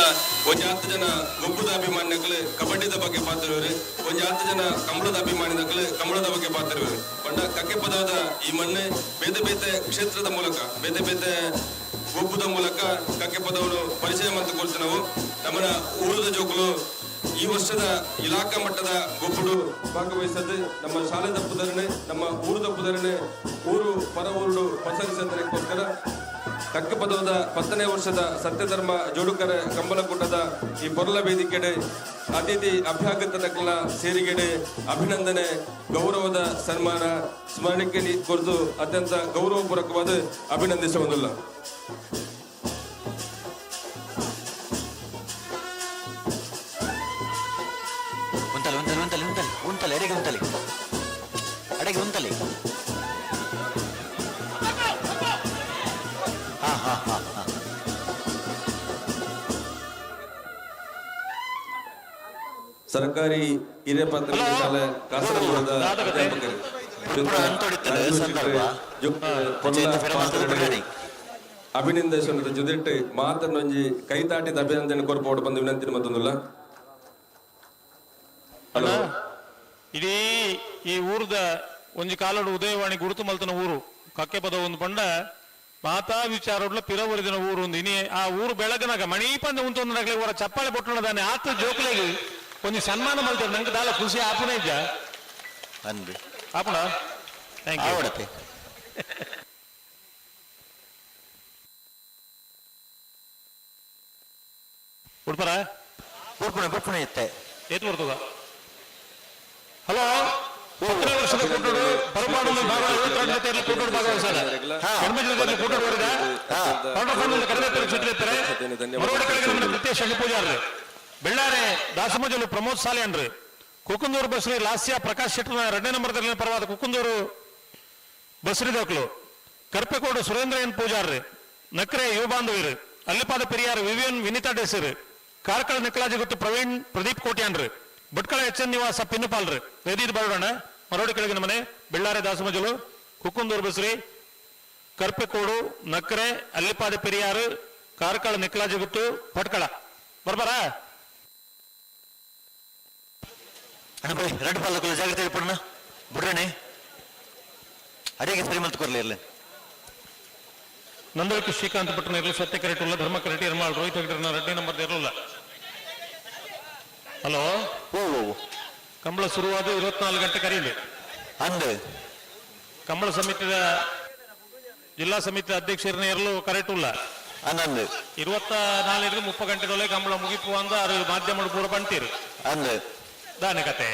ಒಂಜಿ ಹತ್ತು ಜನ ಗೊಬ್ಬುದ ಅಭಿಮಾನಿಗಳು ಕಬಡ್ಡಿದ ಬಗ್ಗೆ ಪಾತಿರುವರು, ಒಂಜಿ ಹತ್ತು ಜನ ಕಂಬಳದ ಅಭಿಮಾನಿಗಳು ಕಂಬಳದ ಬಗ್ಗೆ ಪಾತಿರುವರು. ಪಂಡ ಕಕ್ಕೆ ಪದವದ ಈ ಮಣ್ಣು ಬೇತೆ ಬೇತೆ ಕ್ಷೇತ್ರದ ಮೂಲಕ, ಬೇತೆ ಬೇತೆ ಗೊಬ್ಬುದ ಮೂಲಕ ಕಕ್ಕೆ ಪದವನ್ನು ಪರಿಚಯ ಮತ್ತು ಕೊಡ್ತು. ನಮ್ಮನ ಊರದ ಜೋಕುಲು ಈ ವರ್ಷದ ಇಲಾಖಾ ಮಟ್ಟದ ಗೊಬ್ಬುಡು ಭಾಗವಹಿಸದು ನಮ್ಮ ಶಾಲೆದ ಪುದರಣೆ, ನಮ್ಮ ಊರದ ಪುದರಣೆ ಊರು ಪರ ಊರುಡು ಪಸರಿಸೋದಕ್ಕೋಸ್ಕರ ಕಕ್ಕೆ ಪದವದ 10ನೇ ವರ್ಷದ ಸತ್ಯಧರ್ಮ ಜೋಡುಕರ ಕಂಬಲಕೂಟದ ಈ ಪೊರ್ಲ ವೇದಿಕೆಡೆ ಅತಿಥಿ ಅಭ್ಯಾಗತನಕಲ ಸೇರಿಗೆಡೆ ಅಭಿನಂದನೆ, ಗೌರವದ ಸನ್ಮಾನ, ಸ್ಮರಣಿಕೆ ಕೊರತು ಅತ್ಯಂತ ಗೌರವಪೂರ್ವಕವಾದ ಅಭಿನಂದಿಸುವುದಿಲ್ಲ. ಉಂತಲೆ ಉಂತಲೆ ಉಂತಲೆ ಉಂತಲೆ ಉಂತಲೆ, ಅಡೆಗೆ ಉಂತಲೆ, ಅಡೆಗೆ ಉಂತಲೆ. ಹಾ ಹಾ ಹಾ ಹಾ. ಸರ್ಕಾರಿ ಹಿರಿಯ ಪ್ರಾಥಮಿಕ ಶಾಲೆ ಕಾಸರಗೋಡದ ಅಧ್ಯಾಪಕರು ಪುರ ಅಂತೊಡಿತ್ತದ ಸಂದರ್ಭ. ಅಭಿನಂದನೆ ಜೊತೆಟ್ ಮಾತನ್ನೊಂಜಿ ಕೈತಾಟಿದ ಅಭಿನಂದನೆ ಕೊರ್ಪೋಡು ಬಂದು ವಿನಂತಿ ಮತ್ತೊಂದಿಲ್ಲ. ಹಲೋ. ಇಡೀ ಈ ಊರ್ದ ಒಂಜಿ ಕಾಲಡು ಉದಯವಾಣಿ ಗುರುತು ಮಲ್ತನ ಊರು ಕಕ್ಕೆ ಪದ ಒಂದು ಪಂಡ ಮಾತಾ ವಿಚಾರಡ್ಲ ಪಿರವರಿದಿನ ಊರು ಒಂದು. ಇನಿ ಆ ಊರು ಬೆಳಗನಾಗ ಮಣೀಪಂದ ಉಂತೊಂದು ನಗಲಿ ಊರ ಚಪ್ಪಾಳೆ ಬೊಟ್ಟಣದಾನೆ ಆತ ಜೋಕ್ಲೆಗ್ ಒಂಜಿ ಸನ್ಮಾನ ಮಲ್ತಾರೆ. ನಂಗೆ ದಾಲ ಖುಷಿ ಆಪುನೇ ಇಜ್ಜ? ಅಂದ್. ಆಪುಣ, thank you. ಆವಡತೆ. ಉಡ್ಪರ. ಪೂರ್ಪುಣ ಪೂರ್ಪುಣ ಇತ್ತೆ. ಏತ್ ಬರ್ತದ? ಹಲೋ, 10ನೇ ವರ್ಷದ ಕೂಟಡು ಪರಪಾಡಲು ಭಾಗವಹಿಸಿದ ಕೂಟಡು ಭಾಗವಹಿಸಾದ ಹೆಣ್ಮಕ್ಳ ಕೂಟಡು ವರ್ಗ ಕ್ವಾರ್ಟರ್ ಫೈನಲ್ ಕರೆದ ಚುಟ್ಟಿರ್ತಾರೆ. ಮರೋಡಿ ಕಡೆಗೆ ನಮ್ಮ ನಿತ್ಯ ಶನಿ ಪೂಜಾರ್ರು, ಬೆಳ್ಳಾರೆ ದಾಸಮಜಲು ಪ್ರಮೋದ್ ಸಾಲಿಯನ್ರು, ಕುಕುಂದೂರು ಬಸ್ರಿ ಲಾಸ್ಯ ಪ್ರಕಾಶ್ ಶೆಟ್ಟರ್ನ ಎರಡನೇ ನಂಬರ್ದಲ್ಲಿ ಪರವಾದ ಕುಕುಂದೂರು ಬಸ್ರಿ ದಾಖಲು, ಕರ್ಪೆಕೋಡು ಸುರೇಂದ್ರ ಎನ್ ಪೂಜಾರ್ರು, ನಕ್ರೆ ಯುವ ಬಾಂಧವರು, ಅಲ್ಲಿಪಾದ ಪೆರಿಯಾರ್ ವಿವಿಯನ್ ವಿನಿತಾ ಡೇಸರ್, ಕಾರ್ಕಳ ನಿಕ್ಕಲಾಜಿ ಗುತ್ತು ಪ್ರವೀಣ್ ಪ್ರದೀಪ್ ಕೋಟ್ಯಾನ್ರು, ಭಟ್ಕಳ ಎಚ್ ಎನ್ ನಿವಾಸ ಪಿನ್ನುಪಾಲ್ರು. ವೇದಿದ ಬರೋಣ. ಮರೋಡಿ ಕೆಳಗಿನ ಮನೆ, ಬೆಳ್ಳಾರೆ ದಾಸಮಜಲು, ಕುಕ್ಕುಂದೂರು ಬಸ್ರಿ, ಕರ್ಪೆಕೋಡು, ನಕ್ರೆ, ಅಲ್ಲಿಪಾದ ಪೆರಿಯಾರು, ಕಾರ್ಕಳ ನಿಕ್ಕಲಾಜಿ ಗುತ್ತು, ಭಟ್ಕಳ ಬರ್ಬಾರ. ಅಣ್ಣ ಬಲೆ, ರಡ್ಡ್ ಪಾಲಕ್ಲು ಜಾಗ್ರತೆ ಇಪ್ಪುಣ ಬುಡ್ರಣೆ. ಅಡೆಗೆ ಸರಿ ಮಲ್ತು ಕೊರ್ಲಿ ಇರ್ಲಿ. ನಂದಳಿಕೆ ಶ್ರೀಕಾಂತ್ ಪಟ್ಟಣ ಇರಲು, ಸತ್ಯ ಕರೆಕ್ಟ್, ಧರ್ಮ ಕರೆಕ್ಟ್, ಇರ್ಮಾಳ್ ರೋಹಿತ್ ಹೆಗ್ಡೆರ್ನ ಎರಡನೇ ನಂಬರ್ ಇರಲಿಲ್ಲ. ಹಲೋ. ಓ ಓ ಓ. ಕಂಬಳ ಶುರುವಾದ 24 ಗಂಟೆ ಕರೀಲಿ. ಅಂದ್. ಕಂಬಳ ಸಮಿತಿಯ ಜಿಲ್ಲಾ ಸಮಿತಿ ಅಧ್ಯಕ್ಷರನ್ನ ಇರಲು ಕರೆಕ್ಟ್ ಇಲ್ಲ. ಅಂದಂದು. 24 30 ಗಂಟೆದೊಳಗೆ ಕಂಬಳ ಮುಗಿಪು ಅಂದ ಅದು ಮಾಧ್ಯಮ ಪೂರ ಬಂತೀರು. ಅಂದ್. ದಾನೆ ಕತೆ.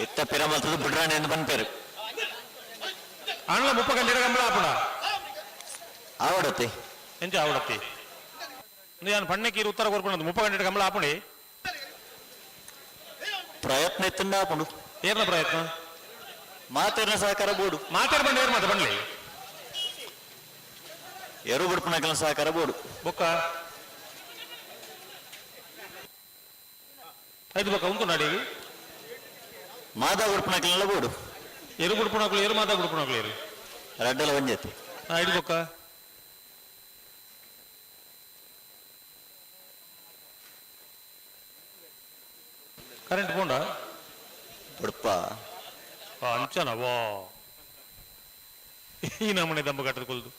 ಇತ್ತ ಪಿರ ಮಲ್ತದ ಬುಡ್ರಾಣೆ ಎಂದು ಪನ್ಪೇರು. ಅಣ್ಣ, 30 ಗಂಟೆ ಕಂಬಳ ಆಪುಣ. ಆವಡತೆ. ಎಂಚ ಆವಡತ್ತಿ? ನಾನು ಪಣ್ಣಕ್ಕೆ ಉತ್ತರ ಕೊರ್ಪುಣದು 30 ಗಂಟೆ ಕಂಬಳ ಆಪುಣಿ. ಪ್ರಯತ್ನ ಇತ್ತಂಡ ಆಪುಂಡು. ಏರ್ನ ಪ್ರಯತ್ನ? ಮಾತೇರ್ನ ಸಹಕಾರ ಬೋಡು. ಮಾತಾಡ್ ಬಂಡ ಏರ್ ಮಾತ ಬಣ್ಲಿ. ಎರು ಬುಡ್ಪುನಕಲ್ನ ಸಹಕಾರ ಬೋಡು. ಬೊಕ್ಕ ಐದು ಬೊಕ್ಕ ಉಂಟು ನಾಡಿಗೆ. ಮಾದ ಬುಡ್ಪುನಕಲ್ನೆಲ್ಲ ಬೋಡು. ಎರು ಗುಡ್ಪುಣಕ್ಲು ಏರು, ಮಾತಾ ಗುಡ್ಪುಣಕ್ಲು ಏರು? ರಡ್ಡಲ ಒಂಜೈತಿ. ಐದು ಬೊಕ್ಕ ಕರೆಂಟ್ ಪೋಂಡ. ಬುಡ್ಪ. ಅಂಚನ ವಾ ಈ ನಮೂನೆ ದಂಬ ಕಟ್ಟದ ಕೊಲ್ದು.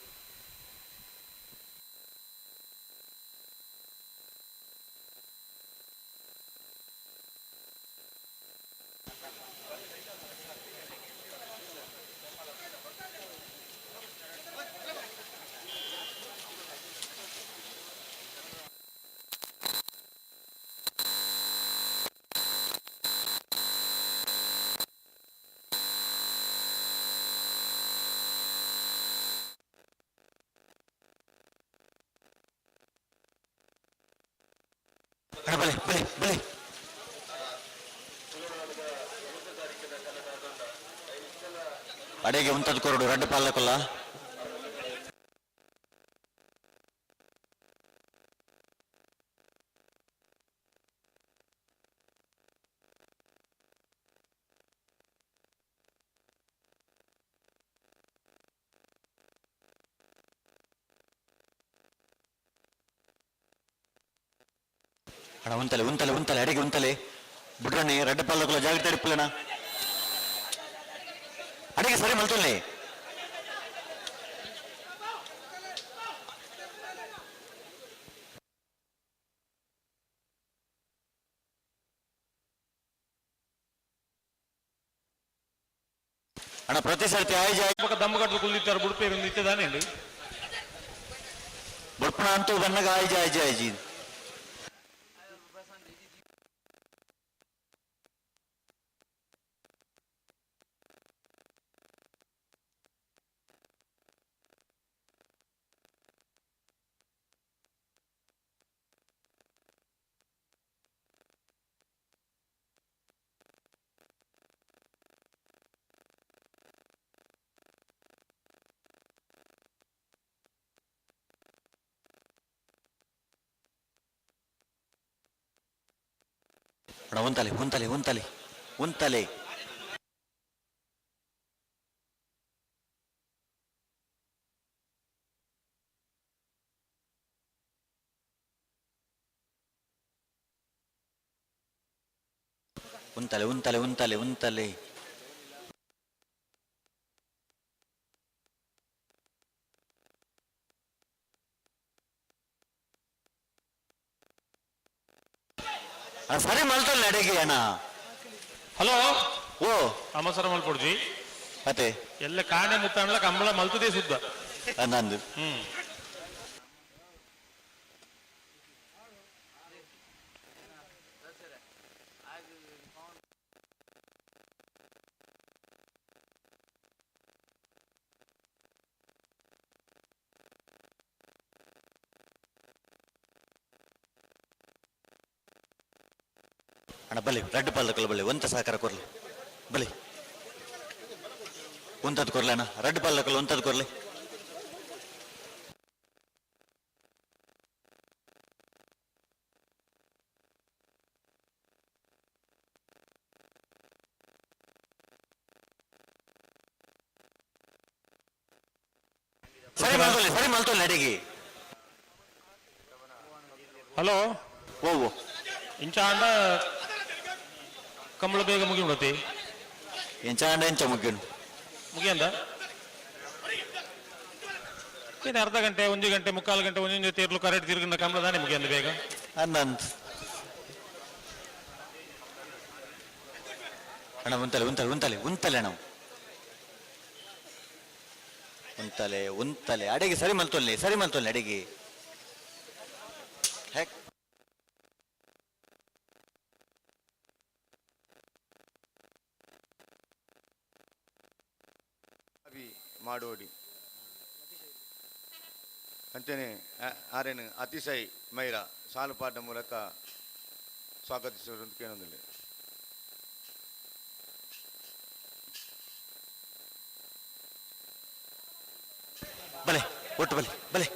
ಅಣ್ಣ ಬಲೆ ಬಲೆ ಬಲೆ. ಅಡೆಗೆ ಉಂತದ ಕೊರಡು ರಡ್ಡು ಪಾಲಕಲ್ಲ. ಅಣ್ಣ ಉಂತಲೆ ಉಂತಲೆ ಉಂತಲೆ ಅಡಿಗೆ ಉಂತಲೆ ಬುಡ್ರಣ್ಣೆ ರಡ್ಡ ಪಲ್ಲಕುಲ ಜಾಗ್ರತೆ ಅಡಿಪ್ಪಲಣ್ಣ ಅಡಿಗೆ ಸರಿ ಮಲ್ತೊಲ್ಲೆ. ಅಣ್ಣ ಪ್ರತಿ ಸರ್ತಿ ಆಯ್ಜ ಬೊಕ ದಮ್ಮಗಟ್ಟು ಕುಲ್ದಿತ್ತಾರೆ ಬುಡ್ಪೇರು ಇತ್ತದಾನೆ ಬುಡ್ಪಣ ಅಂತೂ ಬನ್ನಗ ಆಯ್ಜ ಆಯ್ಜ ಆಯ್ಜಿ. ಅಣ್ಣ ಉಂತಲೆ ಉಂತಲೆ ಉಂತಲೆ ಉಂತಲೆ. ಉಂತಲೆ ಉಂತಲೆ ಉಂತಲೆ ಉಂತಲೆ. ಅಣ್ಣ ಸರಿ ಮಲ್ತಲ್ಲ ಅಡಿಗೆ ಅಣ್ಣ. ಹಲೋ. ಓ. ಅವಸರ ಮಲ್ಪೊಡ್ಜಿ. ಮತ್ತೆ ಎಲ್ಲ ಕಾಣೆ ಮುತ್ತಾಣಲ ಕಂಬಳ ಮಲ್ತದೇ ಸುದ್ದ. ನಂದು. ಹ್ಮ್. ಅಣ್ಣ ಬಲಿ ರಡ್ಡು ಪಾಲ್ದಕ್ಕಲ್ಲ ಬಲಿ ಒಂತ ಸಹಕಾರ ಕೊರ್ಲಿ ಬಲಿ ಒಂತದ್ ಕೊರ್ಲೆ ಅಣ್ಣ ರಡ್ಡು ಪಾಲ್ದಕ್ಕಲ್ಲ ಒಂತದ್ ಕೊರ್ಲಿ. ಸರಿ ಮಲ್ತೊಲ್ಲೆ ಸರಿ ಮಲ್ತೊಲ್ಲೆ ಅಡಿಗೆ. ಹಲೋ. ಓ ಓ. ಇಂಚ ಅಂಡ ಕಂಬಳ ಬೇಗ ಮುಗಿ ಉಂಡತಿ. ಎಂಚ ಅಂಡ ಎಂಚ ಮುಗ್ಗಿನು. ಮುಗಿಯಂದ ಏನು ಅರ್ಧ ಗಂಟೆ ಒಂದು ಗಂಟೆ ಮುಕ್ಕಾಲು ಗಂಟೆ ಒಂದೊಂದು ತೀರ್ಲು ಕರೆಕ್ಟ್ ತಿರ್ಗಿನ ಕಂಬಳ ತಾನೆ ಮುಗಿಯಂದ ಬೇಗ. ಅನ್ನಂತ ಅಣ್ಣ ಉಂತಲೆ ಉಂತಲೆ ಉಂತಲೆ ಉಂತಲೆ ಅಣ್ಣ ಉಂತಲೆ ಉಂತಲೆ ಅಡಿಗೆ ಸರಿ ಮಲ್ತೊಲ್ಲೆ ಸರಿ ಮಲ್ತೊಲ್ಲೆ ಅಡಿಗೆ. ಹೆಕ್. ಮಾಡೋಡಿ ಅಂಚನೆ ಆರೆನ್ ಅತಿಶಯ್ ಮೈರ ಸಾಲುಪಾಟ ಮೂಲಕ ಸ್ವಾಗತಿಸುವಂತ ಕೇಳೊಂದಿಲ್ಲ. ಬಲೆ ಒಟ್ಟು ಬಲೆ ಬಲೆ.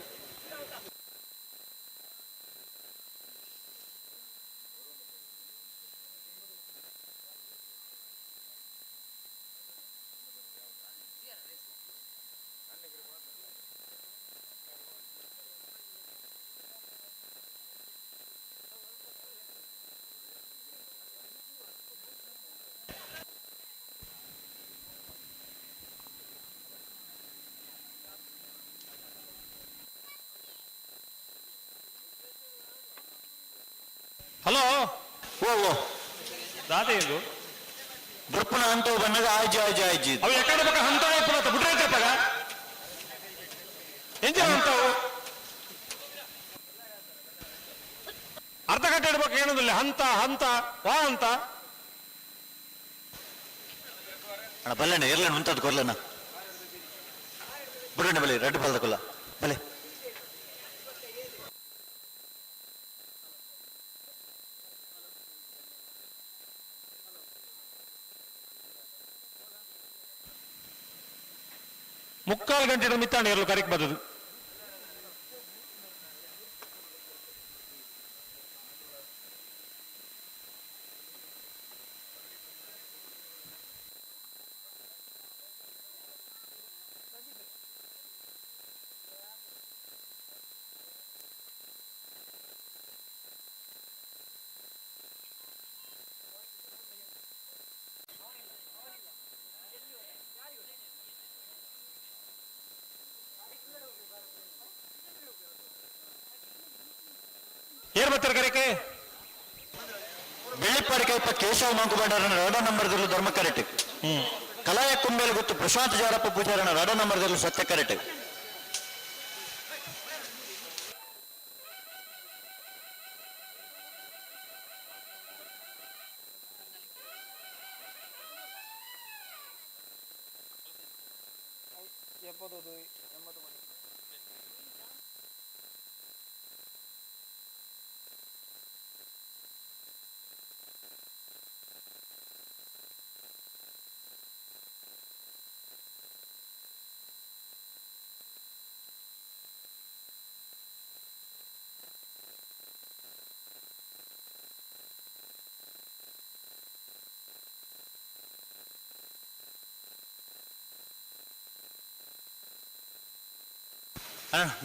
ಹಲೋ. ಓ ಓ. ದಾದ ಇದು ಬೃಪ್ಪನ ಅಂತ ಬನ್ನಗ ಆಯ್ಜಿ ಆಯ್ಜಿ ಆಯ್ಜಿ. ಅವು ಎಕಡೆ ಪಕ್ಕ ಹಂತವ ಪುನತ ಬಿಟ್ರೆ ಪಗ ಎಂಜ ಹಂತವು ಅರ್ಧ ಗಂಟೆ ಇಡ್ಬೇಕು ಏನಂದಿಲ್ಲ ಹಂತ ಹಂತ ವಾ ಹಂತ. ಅಣ್ಣ ಬಲ್ಲಣ್ಣ ಇರ್ಲಣ್ಣ ಉಂತದ್ ಕೊರ್ಲಣ್ಣ ಬುಡಣ್ಣ ಬಲೆ ರಡ್ಡು ಬಲ್ದ ಕೊಲ್ಲ ಬಲೆ. ಮುಕ್ಕಾಲು ಗಂಟೆ ಮಿತ್ತಾಣ ಇರಲು ಕರೆಕ್ಟ್ ಬದದು. ಏರ್ ಬತ್ತರ ಕರೆಕೆ? ಬೆಳ್ಳಿಪ್ಪಾಡಿ ಕೈಪ ಕೇಶವ ಮಂಕು ಭಂಡಾರನ ಎರಡೋ ನಂಬರ್ ದಲ್ಲಿ ಧರ್ಮ ಕರೆಟ್. ಕಲಾಯ ಕುಂಬೇಲು ಗೊತ್ತು ಪ್ರಶಾಂತ್ ಜಾರಪ್ಪ ಪೂಜಾರನ ಎರಡೋ ನಂಬರ್ ದಲ್ಲಿ ಸತ್ಯ ಕರೆಟ್.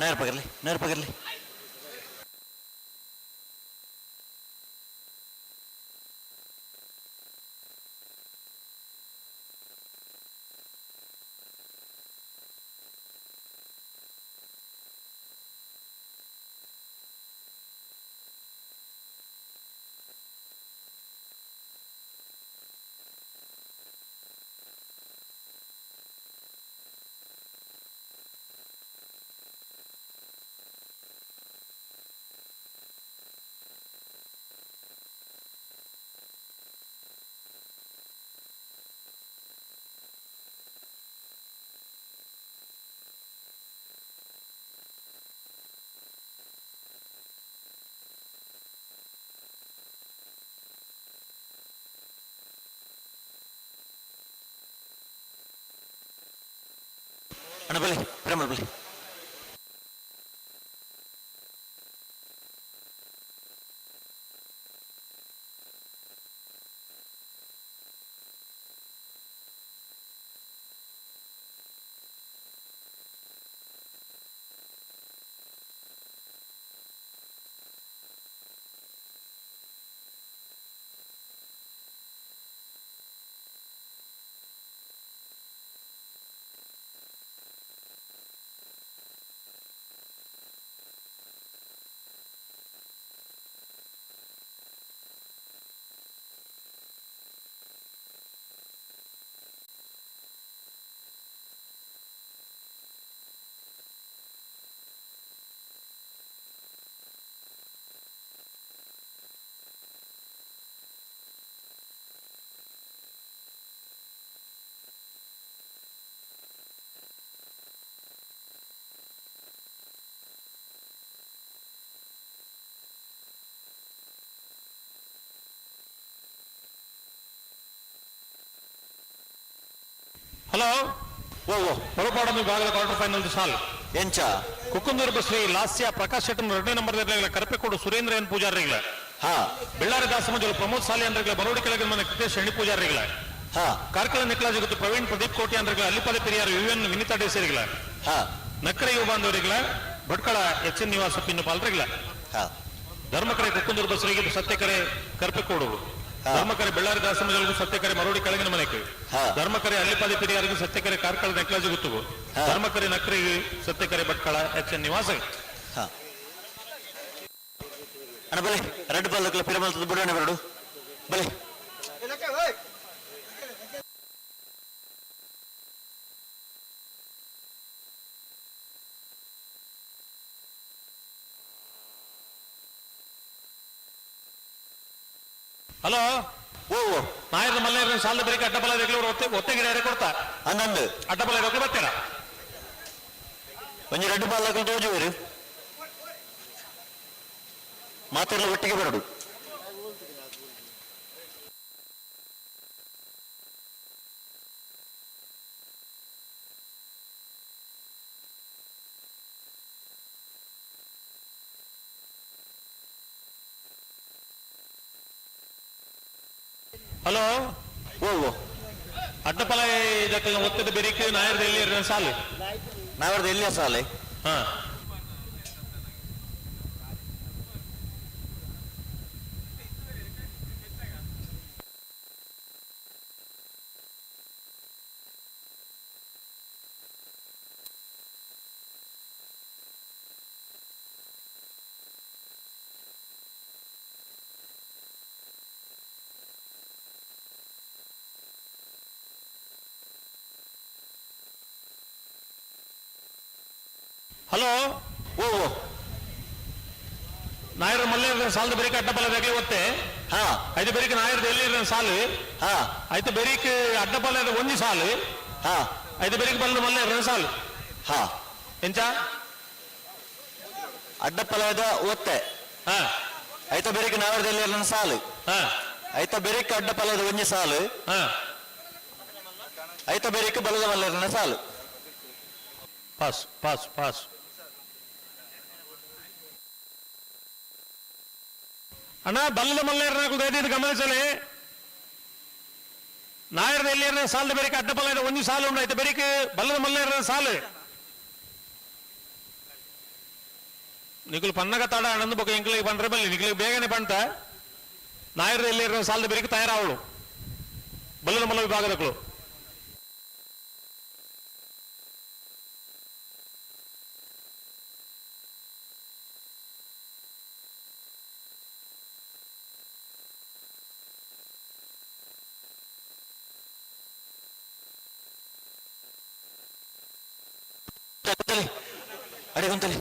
ನೇರ ಪಗರ್ಲಿ, ನೇರ ಪಗರ್ಲಿ. ಅಣ್ಣ ಬಲಿ, ಪ್ರೇಮ ಬಲಿ. ಹಲೋ. ಓ ಓ. ಹೊರಪಾಡನ್ನು ವಿಭಾಗದ ಕ್ವಾರ್ಟರ್ ಫೈನಲ್ ಸಾಲ್. ಎಂಚ? ಕುಕ್ಕುಂದೂರು ಶ್ರೀ ಲಾಸ್ಯ ಪ್ರಕಾಶ್ ಶೆಟ್ಟನ್ ಎರಡನೇ ನಂಬರ್ ಕರಪೆಕೋಡು ಸುರೇಂದ್ರ ಎನ್ ಪೂಜಾರಿಗಳ. ಬೆಳ್ಳಾರಿ ದಾಸಮಂಜಲು ಪ್ರಮೋದ್ ಸಾಲಿ ಅಂದ್ರಗಳ ಬರೋಡಿ ಕೆಳಗಿನ ಮನೆ ಕೃತೇಶ್ ಎಣ್ಣಿ ಪೂಜಾರಿಗಳ. ಕಾರ್ಕಳ ನಿಕ್ಲಾಜ್ ಗೊತ್ತು ಪ್ರವೀಣ್ ಪ್ರದೀಪ್ ಕೋಟಿ ಅಂದ್ರಗಳ ಅಲ್ಲಿಪದ ಪೆರಿಯಾರ್ ಯುಎನ್ ವಿನಿತಾ ಡೇಸರಿಗಳ. ನಕ್ಕರೆ ಯುವ ಬಾಂಧವರಿಗಳ ಭಟ್ಕಳ ಎಚ್ ಎನ್ ನಿವಾಸ ಪಿನ್ನು ಪಾಲ್ರಿಗಳ. ಧರ್ಮಕರೆ ಕುಕ್ಕುಂದೂರು ಬಸರಿಗೆ ಸತ್ಯಕರೆ ಕರ್ಪೆಕೋಡು. ಧರ್ಮಕರೆ ಬೆಳ್ಳಾರಿ ದಾಸಮಂಜಲಿಗೂ ಸತ್ಯಕರೆ ಮರೋಡಿ ಕೆಳಗಿನ ಮನೆಗೆ. ಧರ್ಮಕರೆ ಅಲ್ಲಿಪಾದಿ ಪೆರಿಯಾರಿಗೂ ಸತ್ಯಕರೆ ಕಾರ್ಕಳ ನೆಕ್ಲಾಜ್ ಗುತ್ತುಗು. ಧರ್ಮಕರೆ ನಕ್ಕರಿಗೆ ಸತ್ಯಕರೆ ಭಟ್ಕಳ ಎಚ್ ಎನ್ ನಿವಾಸ. ಅಣ್ಣ ಬಲಿ, ರೆಡ್ ಬಾಲ್ ಪಿರಮಲ್ತದ ಬುಡಣೆ ಬರಡು ಬಲಿ. ಹಲೋ. ಓ ಓ. ನಾಯರ ಮಲ್ಲೇರ ಸಾಲದ ಬರೀಕ ಅಡ್ಡಬಲ ರೆಗ್ಲೂರು ಒತ್ತೆ ಒತ್ತೆ ಗಿಡ ಕೊಡ್ತಾ. ಅಂದಂದು. ಅಡ್ಡಬಲ ರೆಗ್ಲು ಬರ್ತೀರಾ? ಒಂಜಿ ರೆಡ್ ಬಾಲ್ ಹಾಕಲು ತೋಜುವರು ಮಾತೆಲ್ಲ ಒಟ್ಟಿಗೆ ಬರಡು. ಹಲೋ. ಓ ಓ. ಅಡ್ಡಪಲ ಇದಕ್ಕೆ ಒತ್ತದ ಬೆರಿಕೆ ನಾಯರ್ದ ಎಲ್ಲಿ ಸಾಲು? ನಾವರ್ದು ಎಲ್ಲಿಯ ಸಾಲೆ? ಹಾ. ಹಲೋ. ಓ ಓ. ನಾಯರ್ ಮಲ್ಲೇರ ಸಾಲದ ಬೆರಿಕ ಅಡ್ಡಪಲ್ಲದಾಗಲಿ ಒತ್ತೆ. ಹಾ. ಐದು ಬೆರಿಕ ನಾಯರ್ದ ಎಲ್ಲಿ ಸಾಲು. ಹಾ. ಐದು ಬೆರಿಕ್ ಅಡ್ಡಪಲ್ಲದ ಒಂಜಿ ಸಾಲು. ಹಾ. ಐದು ಬೆರಿಕ್ ಬಲ್ಲ ಮಲ್ಲೇರ ಸಾಲು. ಹಾ. ಎಂಚ? ಅಡ್ಡಪಲದ ಒತ್ತೆ. ಹಾ. ಐತ ಬೆರಿಕ್ ನಾವರದಲ್ಲಿ ಸಾಲು. ಹಾ. ಐತ ಬೆರಿಕ್ ಅಡ್ಡಪಲದ ಒಂಜಿ ಸಾಲು. ಹಾ. ಐತ ಬೆರಿಕ್ ಬಲದ ಮಲ್ಲೇರನ ಸಾಲು. Pass pass pass. ಅಣ್ಣ, ಬಲ್ಲದ ಮಲ್ಲೇರನಾಗ ದಯದೀದು ಗಮನಿಸಲಿ. ನಾಯರ್ದ ಎಲ್ಲಿ ಸಾಲದ ಬೆರಿಕ ಅಡ್ಡಪಲ್ಲ ಒಂಜಿ ಸಾಲು ಉಂಡು. ಐತ ಬೆರಿಕ್ ಬಲ್ಲದ ಮಲ್ಲೇರನ ಸಾಲು. ನಿಕುಲು ಪನ್ನಗ ತಾಡ ಅಣ್ಣಂದು ಬೊಕ ಎಂಕ್ಲಿಗೆ ಪಂಡ್ರೆ ಬಲ್ಲಿ ನಿಕ್ಲಿಗೆ ಬೇಗನೆ ಪಂಟ. ನಾಯರ್ದ ಎಲ್ಲಿ ಸಾಲದ ಬೆರಿಕ್ ತಯಾರಾವಳು ಬಲ್ಲದ ಮಲ್ಲ ವಿಭಾಗದಕ್ಕಳು. ಗುಂತಲಿ ಅಡೆ ಗುಂತಲಿ.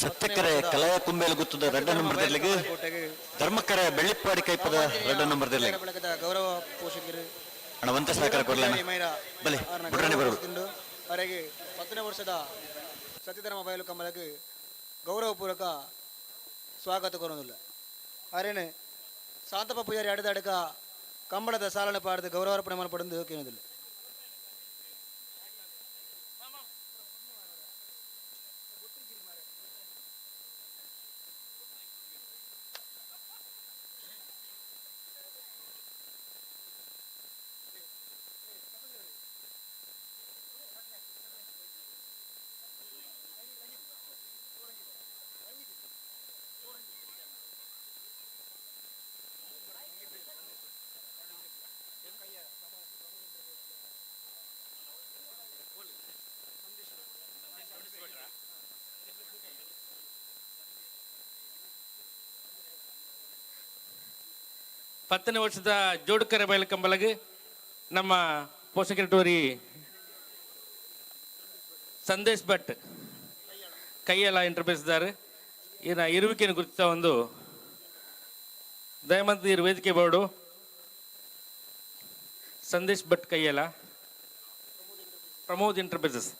ಸತ್ಯಕರೆ ಕಲೆಯ ಕುಂಬೇಲು ಗುತ್ತದ ರಡ್ಡ ನಂಬರ್ ದರ್ಲಿಗೆ, ಧರ್ಮಕರೆ ಬೆಳ್ಳಿಪ್ಪಾಡಿ ಕೈಪದ ರಡ್ಡ ನಂಬರ್ ದರ್ಲಿಗೆ. ಬಳಗದ ಗೌರವ ಪೋಷಕರು ಅಣ್ಣ, ಒಂತೆ ಸಹಕಾರ ಕೊಡ್ಲೇನ? ಮೈರ ಬಲೆ ಅವರನ್ನ ಬುಡ್ರನೆ ಬರೋದು. ಗೌರವಿಸುತ್ತಿದ್ದು, ಅವರಿಗೆ 10ನೇ ವರ್ಷದ ಸತ್ಯಧರ್ಮ ಬಯಲು ಕಂಬಳಕ್ಕೆ ಗೌರವಪೂರ್ವಕ ಸ್ವಾಗತ ಕೋರುವುದಿಲ್ಲ. ಅರೇನೆ ಶಾಂತಪ್ಪ ಪೂಜಾರಿ ಅಡದ ಅಡಕ ಕಂಬಳದ ಸಾಲನೆ ಪಾಡದ ಗೌರವಾರ್ಪಣೆ ಮಲ್ಪಡೊಂದು ಕೇಳುವುದಿಲ್ಲ. 10ನೇ ವರ್ಷದ ಜೋಡುಕರೆ ಬಯಲು ಕಂಬಲಗೆ ನಮ್ಮ ಪೋಷಕರಿಟೋರಿ ಸಂದೇಶ್ ಭಟ್ ಕೈಯೆಲ್ಲ ಇಂಟರ್ಪ್ರೆಸ್ದಾರೆ. ಇನ್ನ ಇರುವಿಕೆಯನ್ನು ಗುರುತಿಸ ಒಂದು ದಯಮಂತ ಇರು ವೇದಿಕೆ ಬೋರ್ಡು. ಸಂದೇಶ್ ಭಟ್ ಕೈಯೆಲ್ಲ, ಪ್ರಮೋದ್ ಎಂಟರ್ಪ್ರೈಸಸ್.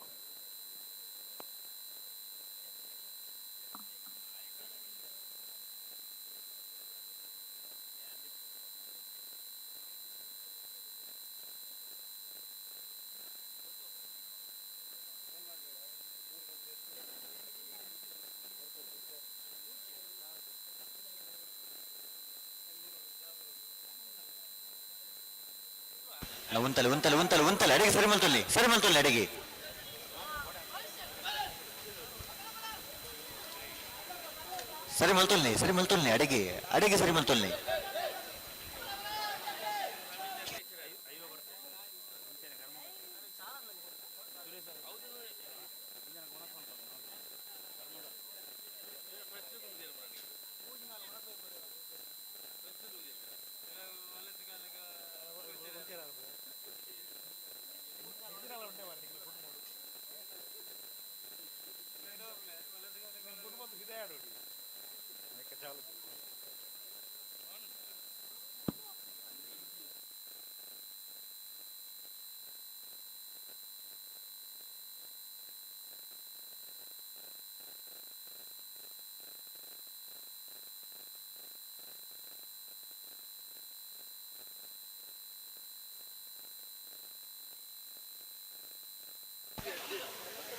ಉಂತಲೆ ಉಂತಲೆ ಉಂತಲೆ ಉಂತಲೆ ಅಡಿಗೆ ಸರಿ ಮಲ್ತೊಲ್ಲಿ, ಸರಿ ಮಲ್ತೊಲ್ಲಿ ಅಡಿಗೆ. ಸರಿ ಮಲ್ತೊಲ್ಲಿ, ಸರಿ ಮಲ್ತೊಲ್ಲಿ ಅಡಿಗೆ, ಅಡಿಗೆ ಸರಿ ಮಲ್ತೊಲ್ಲಿ.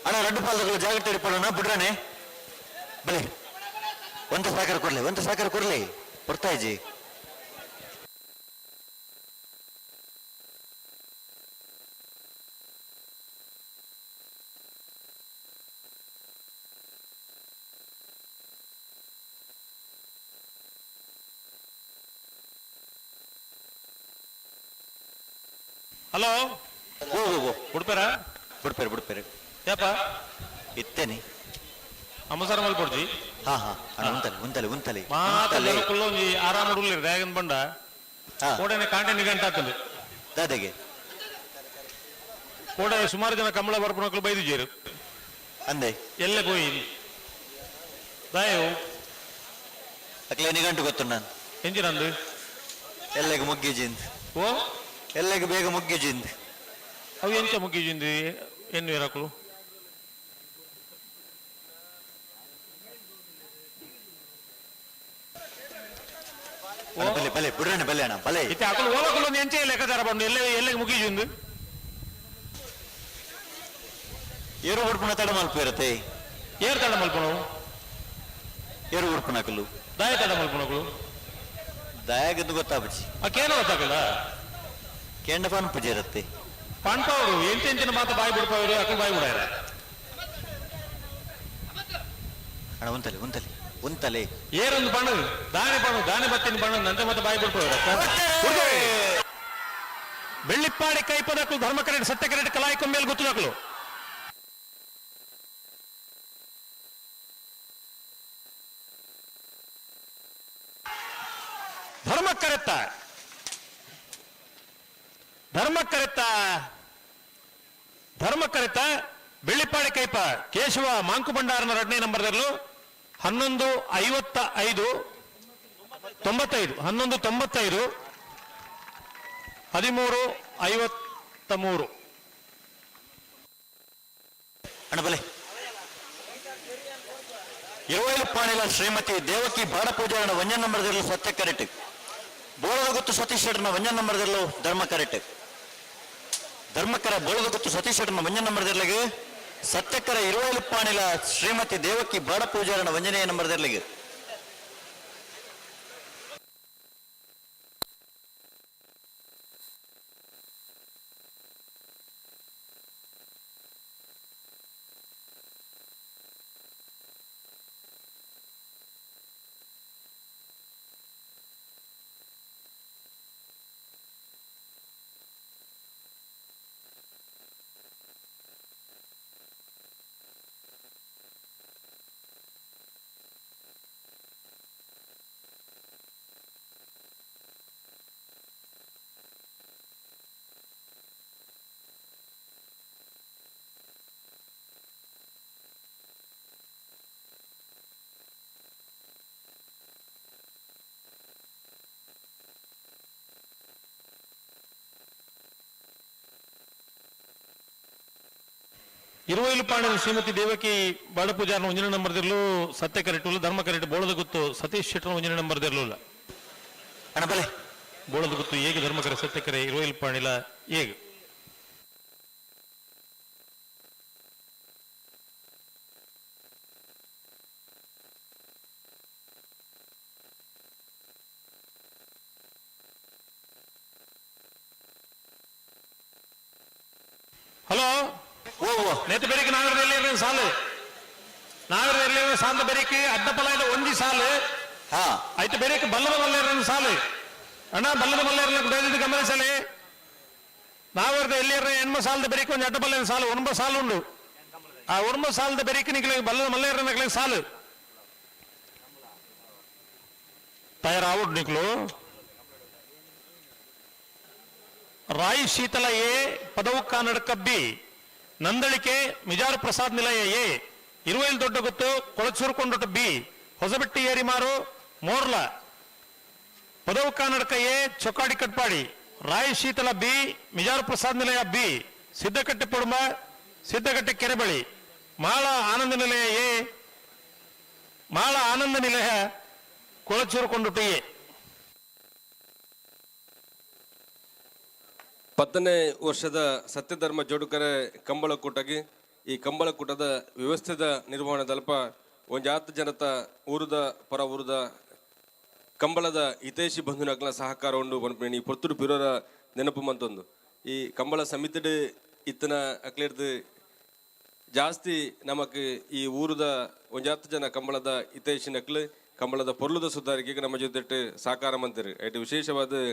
ಅಣ್ಣ, ರಡ್ಡು ಪಾಲ್ದಗಳು ಜಾಗ್ರತೆ ಇರ್ಪಡೋಣ. ಬುಡ್ರಾನೆ ಬಲೆ, ಒಂತ ಸಹಕಾರ ಕೊಡ್ಲಿ, ಒಂತ ಸಹಕಾರ ಕೊಡ್ಲಿ ಕೊಡ್ತಾ ಇಜ್ಜಿ. ಹಲೋ. ಓ ಓ ಓ. ಬುಡ್ಪೇರ? ಬುಡ್ಪೇರು ಬುಡ್ಪೇರು. ಯಾಪ? ಇತ್ತೇನೆ. ಅಮ್ಮಸಾರ ಮಲ್ಪೊಡ್ಜಿ. ಹಾ ಹಾ ಅಣ್ಣ, ಉಂತಲೆ ಉಂತಲೆ ಉಂತಲೆ. ಮಾತ ಕುಲ್ಲೊಂಜಿ ಆರಾಮ ಉಳ್ಳಿರ್ ದಾಯಗನ್ ಬಂಡ. ಕೋಡೆನೆ ಕಾಂಟೆ ನಿಗಂಟ ಆತಂದು. ದಾದೆಗೆ. ಕೋಡೆ ಸುಮಾರು ಜನ ಕಂಬಳ ಬರ್ಪುನಕ್ಲು ಬೈದಿಜೇರು. ಅಂದೆ. ಎಲ್ಲೆ ಪೋಯಿ ದಾಯವು? ಅಕ್ಲೆ ನಿಗಂಟು ಗೊತ್ತು ನಾನು. ಎಂಜಿನಂದು? ಎಲ್ಲೆಗೆ ಮುಗ್ಗಿಜಿಂದ್. ಓ. ಎಲ್ಲೆಗೆ ಬೇಗ ಮುಗ್ಗಿಜಿಂದ್. ಅವು ಎಂಚ ಮುಗ್ಗಿಜಿಂದು ಎನ್ನು ಇರಕ್ಲು? ಬಲೆ ಬಲೆ ಬುಡ್ರಣ್ಣ, ಬಲೆ ಅಣ್ಣ ಬಲೆ. ಇತ್ತೆ ಅಕುಲು ಓಲಕುಲು ಒಂದು ಎಂಚೆ ಲೆಕ್ಕಾಚಾರ ಬಂದು ಎಲ್ಲೆ ಎಲ್ಲೆಗೆ ಮುಗಿಜಿಂದು? ಏರು ಉಡ್ಪುನ ತಡ ಮಲ್ಪ ಇರತ್ತೆ. ಏರ್ ತಡ ಮಲ್ಪಣವು? ಏರು ಉಡ್ಪುನಕಲು. ದಾಯ ತಡ ಮಲ್ಪಣಕುಲು? ದಯಾಗದ್ದು ಗೊತ್ತಾಪುಜಿ. ಆ ಕೇನ ಗೊತ್ತಾಗಲ್ಲ. ಕೆಂಡ ಪಾನ್ ಪೂಜೆ ಇರತ್ತೆ. ಪಂಪವರು ಎಂಚೆಂಚಿನ ಮಾತ ಬಾಯಿ ಬಿಡ್ಪವರು, ಅಕುಲು ಬಾಯಿ ಬಿಡಾರ. ಅಣ್ಣ ಉಂತಲೆ ಉಂತಲೆ ಉಂತಲೆ. ಏರೊಂದು ಬಣ್ಣು ದಾನೆ ಬಣ್ಣು ದಾನೆ ಬತ್ತಿನ ಬಣ್ಣು ನಂತೆ ಮತ್ತೆ ಬಾಯಿ ಬಿಡ್ಪವರು. ಬೆಳ್ಳಿಪ್ಪಾಡಿ ಕೈಪದಕ್ಕಲು ಧರ್ಮ ಕರೆಟ್ ಸತ್ಯ ಕರೆಟ್ ಕಲಾಯಿ ಕೊಂಬೇಲ್ ಗೊತ್ತುದಕ್ಕಲು. ಧರ್ಮ ಕರೆತ್ತ ಧರ್ಮ ಕರೆತ್ತ ಧರ್ಮ ಕರೆತ್ತ ಬೆಳ್ಳಿಪ್ಪಾಡಿ ಕೈಪ ಕೇಶವ ಮಾಂಕು ಭಂಡಾರನ ಎರಡನೇ ನಂಬರ್ದಲ್ಲೂ 11:55 95 11:95 13:53. ಅಣ್ಣ ಬಲೆ. ಇರುವೈಲು ಪಾಣಿಲ ಶ್ರೀಮತಿ ದೇವಕಿ ಬಾಡಪೂಜಾರನ ಒಂಜನ್ ನಂಬರ್ದಿರಲು ಸತ್ಯ ಕರೆಕ್ಟ್. ಬೋಳದ ಗೊತ್ತು ಸತೀಶ್ ಶೆಟ್ಟರ್ನ ಒಂಜನ್ ನಂಬರ್ದಿರಲು ಧರ್ಮ ಕರೆಕ್ಟ್. ಧರ್ಮಕರ ಬೋಳದ ಗೊತ್ತು ಸತೀಶ್ ಶೆಟ್ಟರ್ನ ಒಂಜನ್ ನಂಬರ್ದಿರ್ಲಿಗೆ ಸತ್ಯಕರ ಇರುವೈಲು ಪಾಣಿಲ ಶ್ರೀಮತಿ ದೇವಕಿ ಬಾಡಪೂಜಾರನ ಒಂಜನೇ ನಂಬರ್ದಿರ್ಲಿಗೆ. ಇರುವೈಲು ಪಾಣಿಲ ಶ್ರೀಮತಿ ದೇವಕಿ ಬಾಡಪೂಜಾರನ ಒಂಜನೇ ನಂಬರ್ ದಿರ್ಲು ಸತ್ಯ ಕರೆಕ್ಟ್ ಧರ್ಮ ಕರೆಕ್ಟ್ ಬೋಳದ ಗೊತ್ತು ಸತೀಶ್ ಶೆಟ್ಟರ್ನ ಒಂಜನೇ ನಂಬರ್ ದಿರ್ಲು. ಅಣ್ಣ ಬಲೆ. ಬೋಳದ ಗೊತ್ತು ಏಗ ಧರ್ಮಕರೆ ಸತ್ಯಕರೆ ಇರುವೈಲು ಪಾಣಿಲ ಏಗ. ಹಲೋ. ಓ ಓ. ನೇತು ಬೆರಿಕೆ ನಾಗರದಲ್ಲಿ ಸಾಲು ನಾಗರದಲ್ಲಿ ಸಾಂದ ಬೆರಿಕೆ ಅಡ್ಡಪಲಾಯದ ಒಂಜಿ ಸಾಲು. ಹಾ. ಆಯ್ತು ಬೆರಿಕೆ ಬಲ್ಲದ ಮಲ್ಲೇರನ ಸಾಲು ಅಣ್ಣ ಬಲ್ಲದ ಮಲ್ಲೇರನ ದಯವಿಟ್ಟು ಗಮನಿಸಲಿ. ನಾಗರದ ಎಲ್ಲಿಯರ ಎಣ್ಮ ಸಾಲದ ಬೆರಿಕೆ ಒಂದು ಅಡ್ಡಪಲ್ಲೇನ ಸಾಲು ಒಂಬ ಸಾಲು ಉಂಡು. ಆ ಒಂಬ ಸಾಲದ ಬೆರಿಕೆ ನಿಕ್ಲೆ ಬಲ್ಲದ ಮಲ್ಲೇರನ ಸಾಲು ತಯಾರಾವುಡ್ ನಿಕ್ಲು. ರಾಯಿ ಶೀತಲ ಎ ಪದವು ಕಾನಡ ಬಿ ನಂದಳಿಕೆ ಮಿಜಾರು ಪ್ರಸಾದ್ ನಿಲಯ ಎ ಇರುವೈಲ್ ದೊಡ್ಡ ಗುತ್ತು ಕೊಳಚೂರುಕೊಂಡೊಟ್ಟು ಬಿ ಹೊಸಬೆಟ್ಟಿ ಏರಿಮಾರು ಮೋರ್ಲ ಪದವು ಕಾನಡ್ಕ ಎ ಚೊಕ್ಕಾಡಿ ಕಟ್ಪಾಡಿ ರಾಯಿ ಶೀತಲ ಬಿ ಮಿಜಾರು ಪ್ರಸಾದ್ ನಿಲಯ ಬಿ ಸಿದ್ದಕಟ್ಟೆ ಪೊಡುಂಬ ಸಿದ್ದಕಟ್ಟೆ ಕೆರೆಬಳಿ ಮಾಳ ಆನಂದ ನಿಲಯ ಎ ಮಾಳ ಆನಂದ ನಿಲಯ ಕೊಳಚೂರುಕೊಂಡೊಟ್ಟು ಎ. 10ನೇ ವರ್ಷದ ಸತ್ಯಧರ್ಮ ಜೋಡುಕರೆ ಕಂಬಳ ಕೂಟಗೆ ಈ ಕಂಬಳ ಕೂಟದ ವ್ಯವಸ್ಥೆದ ನಿರ್ವಹಣೆ ಒಂಜಾತ್ ಜನತ ಊರುದ ಪರ ಊರುದ ಕಂಬಳದ ಹಿತೈಷಿ ಬಂಧುನಕ್ಲ ಸಹಕಾರ ಉಂಡು ಪನ್ಪಿನ ಈ ಪೊರ್ತುಡು ಪಿರೋರ ನೆನಪು ಮಂತೊಂದು. ಈ ಕಂಬಳ ಸಮಿತಿಡ್ ಇತ್ತನ ಅಕ್ಲೇರ್ದು ಜಾಸ್ತಿ ನಮಕ್ ಈ ಊರುದ ಒಂಜಾತ್ ಜನ ಕಂಬಳದ ಹಿತೈಷಿ ನಕ್ಲು ಕಂಬಳದ ಪೊರ್ಲುದ ಸುಧಾರಿಕೆಗೆ ನಮ್ಮ ಜೊತೆ ಸಹಕಾರ ಮಂತಿರು. ಐಟ್ ವಿಶೇಷವಾದ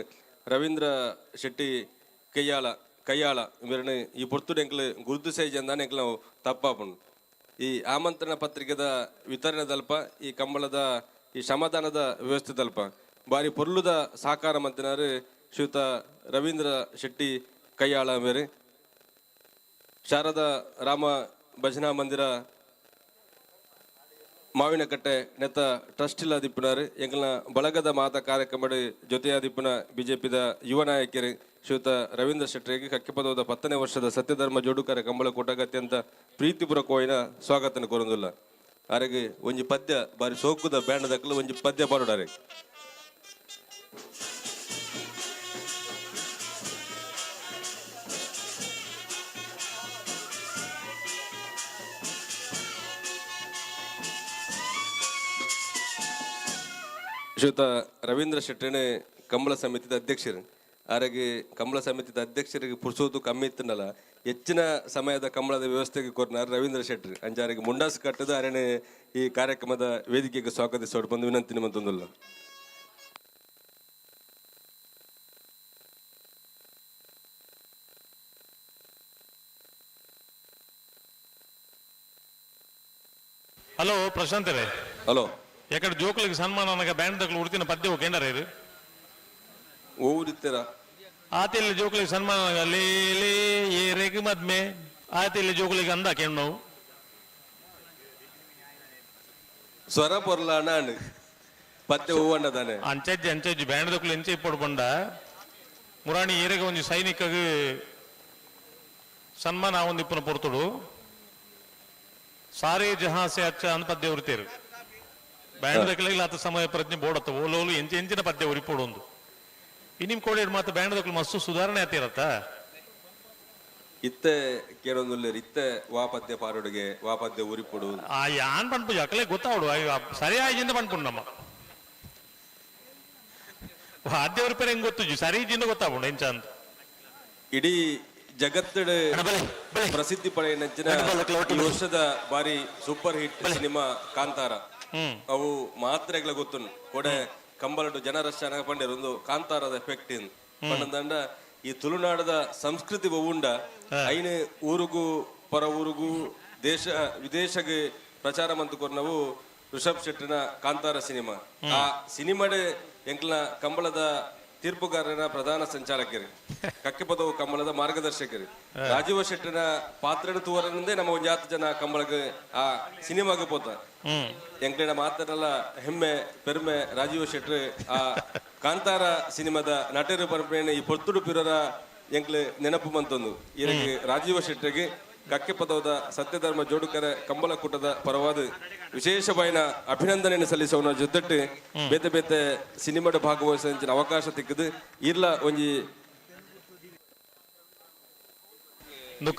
ರವೀಂದ್ರ ಶೆಟ್ಟಿ ಕೈಯಾಳ ಕೈಯಾಳ ಮೇರನ ಈ ಪೊರ್ತುಡು ಎಂಕ್ಲು ಗುರುತು ಸೈಜಂದಾನೆ ಎಂಕ್ಲ ತಪ್ಪಾಪುಂಡು. ಈ ಆಮಂತ್ರಣ ಪತ್ರಿಕೆದ ವಿತರಣೆದಲ್ಪ ಈ ಕಂಬಳದ ಈ ಶ್ರಮದಾನದ ವ್ಯವಸ್ಥೆದಲ್ಪ ಬಾರಿ ಪೊರ್ಲುದ ಸಹಕಾರ ಮಂತಿನಾರು ಶ್ರೀಯುತ ರವೀಂದ್ರ ಶೆಟ್ಟಿ ಕೈಯಾಳ ಮೇರೆ. ಶಾರದಾ ರಾಮ ಭಜನಾ ಮಂದಿರ ಮಾವಿನಕಟ್ಟೆ ನೆತ್ತ ಟ್ರಸ್ಟ್ ಇಲ್ಲ ದಿಪ್ಪುನಾರು ಎಂಕಲ್ನ ಬಳಗದ ಮಾತಾ ಕಾರ್ಯಕ್ರಮದ ಜೊತೆಯಾದಿಪ್ಪುನ ಬಿಜೆಪಿದ ಯುವ ನಾಯಕರು ಶ್ರೀಯುತ ರವೀಂದ್ರ ಶೆಟ್ಟರಿಗೆ ಕಕ್ಕೆಪದವದ 10ನೇ ವರ್ಷದ ಸತ್ಯಧರ್ಮ ಜೋಡುಕರ ಕಂಬಳ ಕೂಟಕ್ಕೆ ಅತ್ಯಂತ ಪ್ರೀತಿಪೂರ್ವಕವಾಯಿನ ಸ್ವಾಗತನ ಕೋರೊಂದುಲ್ಲ. ಆರೆಗ್ ಒಂಜಿ ಪದ್ಯ ಬಾರಿ ಸೋಕುದ ಬ್ಯಾಂಡ್ ದಕ್ಕಲು ಒಂಜಿ ಪದ್ಯ ಪಾಡೋಡಾರೆ. ಶ್ರೀಯುತ ರವೀಂದ್ರ ಶೆಟ್ಟನೆ ಕಂಬಳ ಸಮಿತಿದ ಅಧ್ಯಕ್ಷರು. ಆರೆಗೆ ಕಂಬಳ ಸಮಿತಿದ ಅಧ್ಯಕ್ಷರಿಗೆ ಪುರ್ಸೋದು ಕಮ್ಮಿ ಇತ್ತನಲ್ಲ, ಹೆಚ್ಚಿನ ಸಮಯದ ಕಂಬಳದ ವ್ಯವಸ್ಥೆಗೆ ಕೊರ್ನಾರ್ ರವೀಂದ್ರ ಶೆಟ್ಟರು. ಅಂಚಾರಿಗೆ ಮುಂಡಾಸ್ ಕಟ್ಟದ ಅರಣೆ ಈ ಕಾರ್ಯಕ್ರಮದ ವೇದಿಕೆಗೆ ಸ್ವಾಗತಿಸೋಡು ಬಂದು ವಿನಂತಿ ನಿಮ್ಮಂತೊಂದುಲ್ಲ. ಹಲೋ ಪ್ರಶಾಂತ್ ರೇ. ಹಲೋ. ಯಾಕಡೆ ಜೋಕ್ಲಿಗೆ ಸನ್ಮಾನ ಅನ್ನಗ ಬ್ಯಾಂಡ್ ದಕ್ಲು ಉಡ್ತಿನ ಪದ್ಯ ಕೇಂದ್ರ ಓದಿತ್ತೀರ ಆತಿಲ್ಲ ಜೋಕ್ಲಿಗೆ ಸನ್ಮಾನ ಲೇ ಲೇ ಏರೇಗ್ ಮದ್ಮೆ ಆತಿಲ್ಲ ಜೋಕ್ಲಿಗೆ ಅಂದ ಕೆಣ್ಣು ಸ್ವರ ಪೊರ್ಲಾಣ ಪತ್ತೆ ಹೂವಣ್ಣ ತಾನೆ ಅಂಚಜ್ಜಿ ಅಂಚಜ್ಜಿ ಬ್ಯಾಂಡ್ ದಕ್ಲು ಎಂಚೆ ಇಪ್ಪಡು ಬಂಡ ಮುರಾಣಿ ಏರೆಗೆ ಒಂಜಿ ಸೈನಿಕಗ್ ಸನ್ಮಾನ ಒಂದು ಇಪ್ಪನ ಪೊರ್ತುಡು ಸಾರೇ ಜಹಾಸೆ ಅಚ್ಚ ಅಂದ್ ಪದ್ಯ ಉರಿತೇರು ಬ್ಯಾಂಡ್ ದಕ್ಲಿಗೆ ಆತ ಸಮಯ ಪ್ರಜ್ಞೆ ಬೋಡತ್ತ ಓಲೋಲು ಎಂಚೆ ಎಂಚಿನ ಪದ್ಯ ಉರಿಪೋಡು ಒಂದು ಇನಿಮ್ ಕೋಡೇಡ್ ಮಾತ ಬ್ಯಾಂಡ್ ದಕ್ಲು ಮಸ್ತು ಸುಧಾರಣೆ ಆತಿರತ್ತ ಇತ್ತೆ ಕೇಳೊಂದುಲ್ಲೇರು ಇತ್ತೆ ವಾ ಪದ್ಯ ಪಾರುಡುಗೆ ವಾ ಪದ್ಯ ಉರಿಪೊಡು ಆ ಯಾನ್ ಪನ್ಪು ಅಕಲೆ ಗೊತ್ತಾವಡು ಸರಿಯಾಗಿಂದ ಪನ್ಪುಂಡು ನಮ್ಮ ವಾದ್ಯ ಉರಿಪೇರೆ ಹೆಂಗ್ ಗೊತ್ತುಜಿ ಸರಿ ಜಿಂದ ಗೊತ್ತಾವುಂಡು ಎಂಚ ಅಂತ. ಇಡೀ ಜಗತ್ತಡು ಪ್ರಸಿದ್ಧಿ ಪಡೆಯಿನ ಈ ವರ್ಷದ ಬಾರಿ ಸೂಪರ್ ಹಿಟ್ ಸಿನಿಮಾ ಕಾಂತಾರ. ಅವು ಮಾತ್ರೆಗಳ ಗೊತ್ತುಂಡು ಕೊಡೆ ಕಂಬಳಡು ಜನರಶ ಪಂಡೇರು ಒಂದು ಕಾಂತಾರದ ಎಫೆಕ್ಟ್ ಇನ್ ಪಂಡಂದಂಡ ಈ ತುಳುನಾಡದ ಸಂಸ್ಕೃತಿ ಒವುಂಡ ಐನು ಊರುಗು ಪರ ಊರುಗು ದೇಶ ವಿದೇಶಗೆ ಪ್ರಚಾರ ಮಂತು ಕೊರ್ನವು ಋಷಭ್ ಶೆಟ್ಟಿನ ಕಾಂತಾರ ಸಿನಿಮಾ. ಆ ಸಿನಿಮಾಡೆ ಎಂಕ್ಲ ಕಂಬಳದ ತೀರ್ಪುಗಾರನ ಪ್ರಧಾನ ಸಂಚಾಲಕರು ಕಕ್ಕೆಪದವು ಕಂಬಳದ ಮಾರ್ಗದರ್ಶಕರು ರಾಜೀವ ಶೆಟ್ಟಿನ ಪಾತ್ರನ ತೂವರನಿಂದ ನಮ್ಮ ಒಂದು ಜಾತ ಜನ ಕಂಬಳಕ್ಕೆ ಆ ಸಿನಿಮಾಗೆ ಪೋತ. ಎಂಕ್ಲಿನ ಮಾತ್ರಲ್ಲ ಹೆಮ್ಮೆ ಪೆರ್ಮೆ ರಾಜೀವ ಶೆಟ್ರು ಆ ಕಾಂತಾರ ಸಿನಿಮಾದ ನಟರು ಪರಪೇಣ ಈ ಪೊರ್ತುಡು ಪಿರರ ಎಂಕ್ಲೆ ನೆನಪು ಮಂತೊಂದು. ಇರಗೆ ರಾಜೀವ ಶೆಟ್ಟರಿಗೆ ಕಕ್ಕೆಪದವದ ಸತ್ಯಧರ್ಮ ಜೋಡುಕರ ಕಂಬಳ ಕೂಟದ ಪರವಾದ ವಿಶೇಷವಾಯಿನ ಅಭಿನಂದನೆಯನ್ನು ಸಲ್ಲಿಸುವನ ಜೊತೆಟ್ಟು ಬೇತೆ ಬೇತೆ ಸಿನಿಮಾದ ಭಾಗವಹಿಸಿದ ಅವಕಾಶ ತಿಕ್ಕದು ಇರ್ಲ ಒಂಜಿ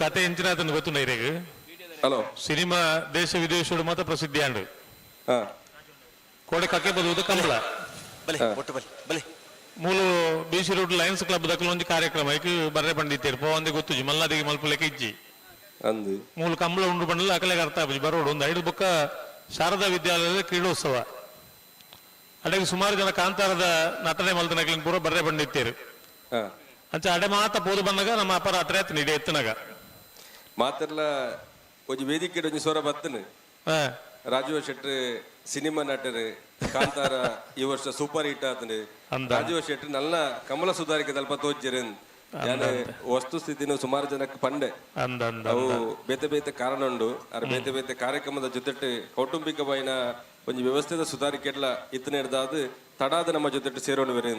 ಕತೆ ಎಂಚಿನ ಗೊತ್ತುಂಡ ಇರೇಗ್. ಹಲೋ. ಸಿನಿಮಾ ದೇಶ ವಿದೇಶಡು ಮಾತ್ರ ಪ್ರಸಿದ್ಧಿ ಆಂಡು ಕೋಡೆ ಕಕ್ಕೆ ಬದುವುದು ಕಂಬಳ ಮೂಲು B C road Lions Club ದಕ್ಕಲು ಒಂಜಿ ಕಾರ್ಯಕ್ರಮ ಐಕ್ ಬರ್ರೆ ಪಂಡಿತೇರು ಪೋವಂದೆ ಗೊತ್ತುಜಿ ಮಲ್ಲಾದಿಗೆ ಮಲ್ಪುಲೆಕ ಇಜ್ಜಿ ಅಂದು ಮೂಲು ಕಂಬಳ ಉಂಡು ಬಂಡಲ ಅಕಲೆಗೆ ಅರ್ಥ ಆಪುಜಿ ಬರೋಡು ಒಂದು ಐದು ಬೊಕ್ಕ ಶಾರದಾ ವಿದ್ಯಾಲಯದ ಕ್ರೀಡೋತ್ಸವ ಅಡೆಗೆ ಸುಮಾರು ಜನ ಕಾಂತಾರದ ನಟನೆ ಮಲ್ತನಕ್ಲಿನ ಪೂರ ಬರ್ರೆ ಬಂದಿತ್ತೇರು. ಅಂಚ ಅಡೆ ಮಾತ ಪೋದು ಬಂದಾಗ ನಮ್ಮ ಅಪರಾತ್ರಿ ಆಯ್ತು ಇಡೀ ಎತ್ತನಾಗ ಮಾತೆಲ್ಲ ಒಂಜಿ ವೇದಿಕೆ ಒಂಜಿ ಸ್ವರ ಬತ್ತನು. ರಾಜೀವ ಶೆಟ್ರು ಸಿನಿಮಾ ನಟರು ಕಾಂತಾರ ಈ ವರ್ಷ ಸೂಪರ್ ಹಿಟ್ ಆತನು. ರಾಜೀವ ಶೆಟ್ರು ನಲ್ಲ ಕಮಲ ಸುಧಾರಿಕೆ ತಲ್ಪ ತೋಜ್ಜರು ವಸ್ತುಸ್ಥಿತಿನ ಸುಮಾರು ಜನಕ್ಕೆ ಪಂಡೆ. ಅವು ಬೇತೆ ಬೇತೆ ಕಾರಣ ಉಂಡು ಅರ ಬೇತೆ ಬೇತೆ ಕಾರ್ಯಕ್ರಮದ ಜೊತೆಟ್ ಕೌಟುಂಬಿಕವಾಯಿನ ಒಂಜಿ ವ್ಯವಸ್ಥೆದ ಸುಧಾರಿಕೆಡ್ಲ ಇತ್ತನೆ ಹಿಡ್ದಾದ್ ತಡಾದ ನಮ್ಮ ಜೊತೆಟ್ ಸೇರೋಣ ಬೇರೆ.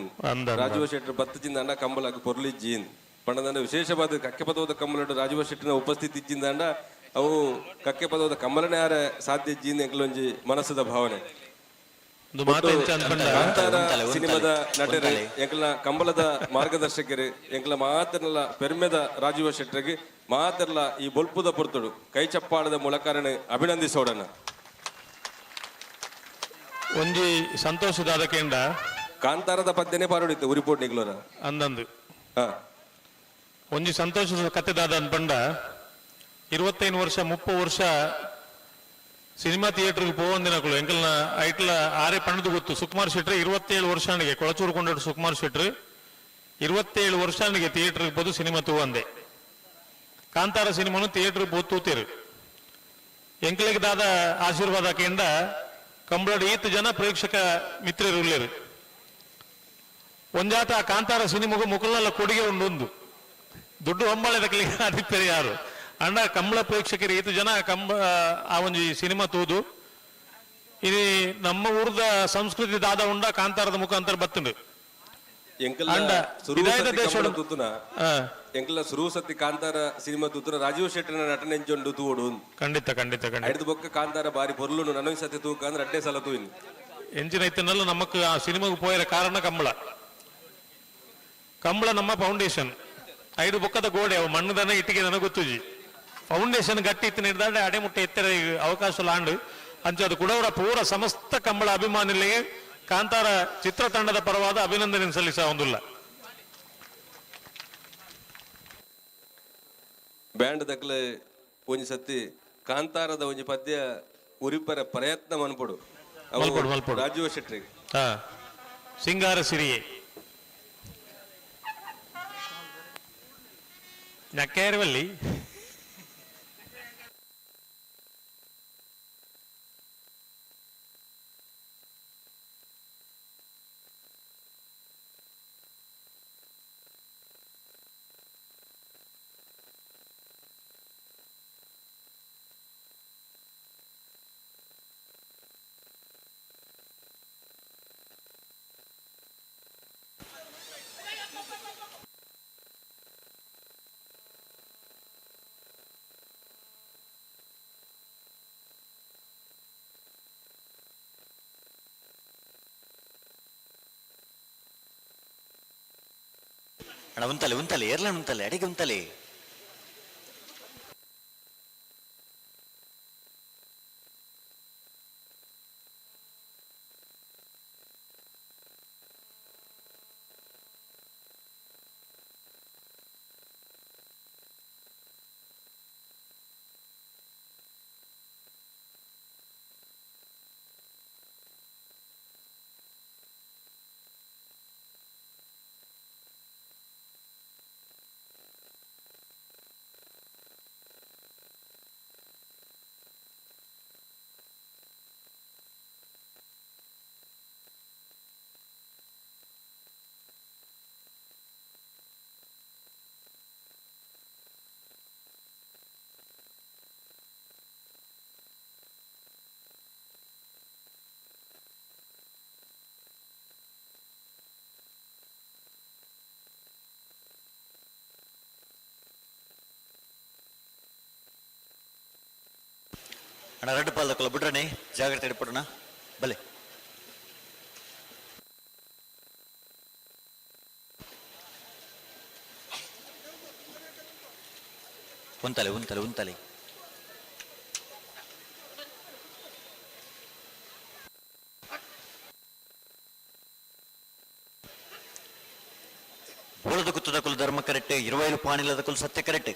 ರಾಜೀವ ಶೆಟ್ರು ಬತ್ತಜಿಂದ ಅಂಡ ಕಂಬಲಾಗ ಪೊರ್ಲಿಜ್ಜಿ ಪಂಡದಂಡ ವಿಶೇಷವಾದ ಕಕ್ಕೆ ಪದವದ ಕಂಬಲಡು ರಾಜೀವ ಶೆಟ್ಟಿನ ಉಪಸ್ಥಿತಿ ಇಜ್ಜಿಂದ ಅವು ಕಕ್ಕೆ ಪದವದ ಕಂಬಲನೆ ಯಾರ ಸಾಧ್ಯ ಇಜ್ಜಿಂದ ಎಂಕ್ಲೊಂಜಿ ಮನಸ್ಸದ ಭಾವನೆ. ಕಾಂತಾರ ಸಿನಿಮಾದ ನಟರು ಎಂಕ್ಲ ಕಂಬಳದ ಮಾರ್ಗದರ್ಶಕರು ಎಂಕ್ಲ ಮಾತ್ರಲ್ಲ ಪೆರ್ಮೆದ ರಾಜೀವ ಶೆಟ್ಟರಿಗೆ ಮಾತ್ರಲ್ಲ ಈ ಬೊಲ್ಪುದ ಪೊರ್ತುಡು ಕೈ ಚಪ್ಪಾಳದ ಮೂಲಕರಣ ಅಭಿನಂದಿಸೋಡಣ. ಒಂಜಿ ಸಂತೋಷದ ಕೇಂದ್ರ ಕಾಂತಾರದ ಪದ್ಯನೇ ಪಾರೋಡಿತ್ತು ಉರಿಪೋಟ್ ನಿಗ್ಲೋರ ಅಂದಂದು ಒಂಜಿ ಸಂತೋಷದ ಕತೆ ದಾದ ಅನ್ಪಂಡ 25 ವರ್ಷ 30 ವರ್ಷ ಸಿನಿಮಾ ಥಿಯೇಟರ್ಗೆ ಪೋವಂದಿನಕುಲು ಎಂಕಲ್ನ ಐಟ್ಲ ಆರೆ ಪಣದು ಗೊತ್ತು. ಸುಕುಮಾರ್ ಶೆಟ್ರು 27 ವರ್ಷಾನಿಗೆ ಕೊಳಚೂರು ಕೊಂಡಾಡು ಸುಕುಮಾರ್ ಶೆಟ್ರು 27 ವರ್ಷಾನಿಗೆ ಥಿಯೇಟರ್ಗೆ ಪೋದು ಸಿನಿಮಾ ತೂವಂದೆ. ಕಾಂತಾರ ಸಿನಿಮಾನು ಥಿಯೇಟರ್ ತೂತೇರು. ಎಂಕ್ಲೆಗ್ ದಾದ ಆಶೀರ್ವಾದ ಕೇಂದ್ರ ಕಂಬಳಡ್ ಈತ್ ಜನ ಪ್ರೇಕ್ಷಕ ಮಿತ್ರರು ಉಲ್ಲೇರು. ಒಂಜಾತ ಕಾಂತಾರ ಸಿನಿಮಾಗು ಮುಕುಲ್ನಲ್ಲ ಕೊಡುಗೆ ಉಂಡು ದುಡ್ಡು ಹೊಂಬಾಳೆದಕ್ಲಿಗೆ ಅದಿಪ್ಪೆರೆ ಯಾರು ಅಂಡ ಕಂಬಳ ಪ್ರೇಕ್ಷಕರು ಈತ್ ಜನ ಕಂಬ ಆ ಒಂಜಿ ಸಿನಿಮಾ ತೂದು ಇದು ನಮ್ಮ ಊರ್ದ ಸಂಸ್ಕೃತಿ ದಾದ ಉಂಡ ಕಾಂತಾರದ ಮುಖಾಂತರ ಬತ್ತುಂಡು. ಎಂಕಲ್ನ ಸುರು ಸತಿ ಕಾಂತಾರ ಸಿನಿಮಾ ತೂತುನ ರಾಜೀವ್ ಶೆಟ್ಟಿನ ನಟನೆ ಎಂಚೊಂಡು ತೂವೊಡು. ಖಂಡಿತ ಖಂಡಿತ ಖಂಡಿತ. ಐದು ಬೊಕ್ಕ ಕಾಂತಾರ ಬಾರಿ ಪೊರ್ಲುಂಡು ನನೊಂಜಿ ಸತಿ ತೂಕ ಅಂದ್ರೆ ಅಡ್ಡೆ ಸಲ ತೂಯಿನಿ. ಎಂಚಿನ ಇತ್ತಿನಲ್ಲ ನಮಕ್ ಆ ಸಿನಿಮಾಗ್ ಪೋಯರ ಕಾರಣ ಕಂಬಳ. ಕಂಬಳ ನಮ್ಮ ಫೌಂಡೇಶನ್. ಐದು ಬೊಕ್ಕದ ಗೋಡೆ ಅವು ಮಣ್ಣುದನ ಇಟ್ಟಿಗೆ ಗೊತ್ತುಜಿ. ಫೌಂಡೇಶನ್ ಗಟ್ಟಿ ಇತ್ತಿನ ಹಿಡ್ದಾಂಡೆ ಅಡೆ ಮುಟ್ಟೆ ಎತ್ತರ ಅವಕಾಶ ಲಾಂಡು ಅಂಚ ಅದು ಕುಡವರ ಪೂರ ಸಮಸ್ತ ಕಂಬಳ ಅಭಿಮಾನಿಗಳಿಗೆ ಕಾಂತಾರ ಚಿತ್ರತಂಡದ ಪರವಾದ ಅಭಿನಂದನೆ ಸಲ್ಲಿಸ ಒಂದುಲ್ಲ. ಬ್ಯಾಂಡ್ ದಕ್ಲೆ ಒಂಜಿ ಸತಿ ಕಾಂತಾರದ ಒಂಜಿ ಪದ್ಯ ಉರಿಪರ ಪ್ರಯತ್ನ ಮನ್ಪೊಡು. ಮಲ್ಪೊಡು, ಮಲ್ಪೊಡು. ರಾಜೀವ್ ಶೆಟ್ಟಿ. ಸಿಂಗಾರ ಸಿರಿಯೆ ನಕ್ಕೇರವಲ್ಲಿ ಅಣ್ಣ ಉಂತಲೆ ಉಂತಲೆ ಏರ್ಲ ಉಂತಲೆ ಅಡಿಗೆ ಉಂತಲೆ. ಅಣ್ಣ ರೆಡ್ ಪಾಲ್ದಕ್ಕಲ್ಲ ಬಿಡ್ರಣೆ ಜಾಗ್ರತೆ ಇಡ್ಪಡೋಣ ಬಲೆ. ಉಂತಲೆ ಉಂತಲೆ ಉಂತಲೆ. ಬೋಳದ ಗುತ್ತದಕುಲು ಧರ್ಮ ಕರೆಕ್ಟ್, ಇರುವೈಲು ಪಾಣಿಲದಕುಲು ಸತ್ಯ ಕರೆಕ್ಟ್.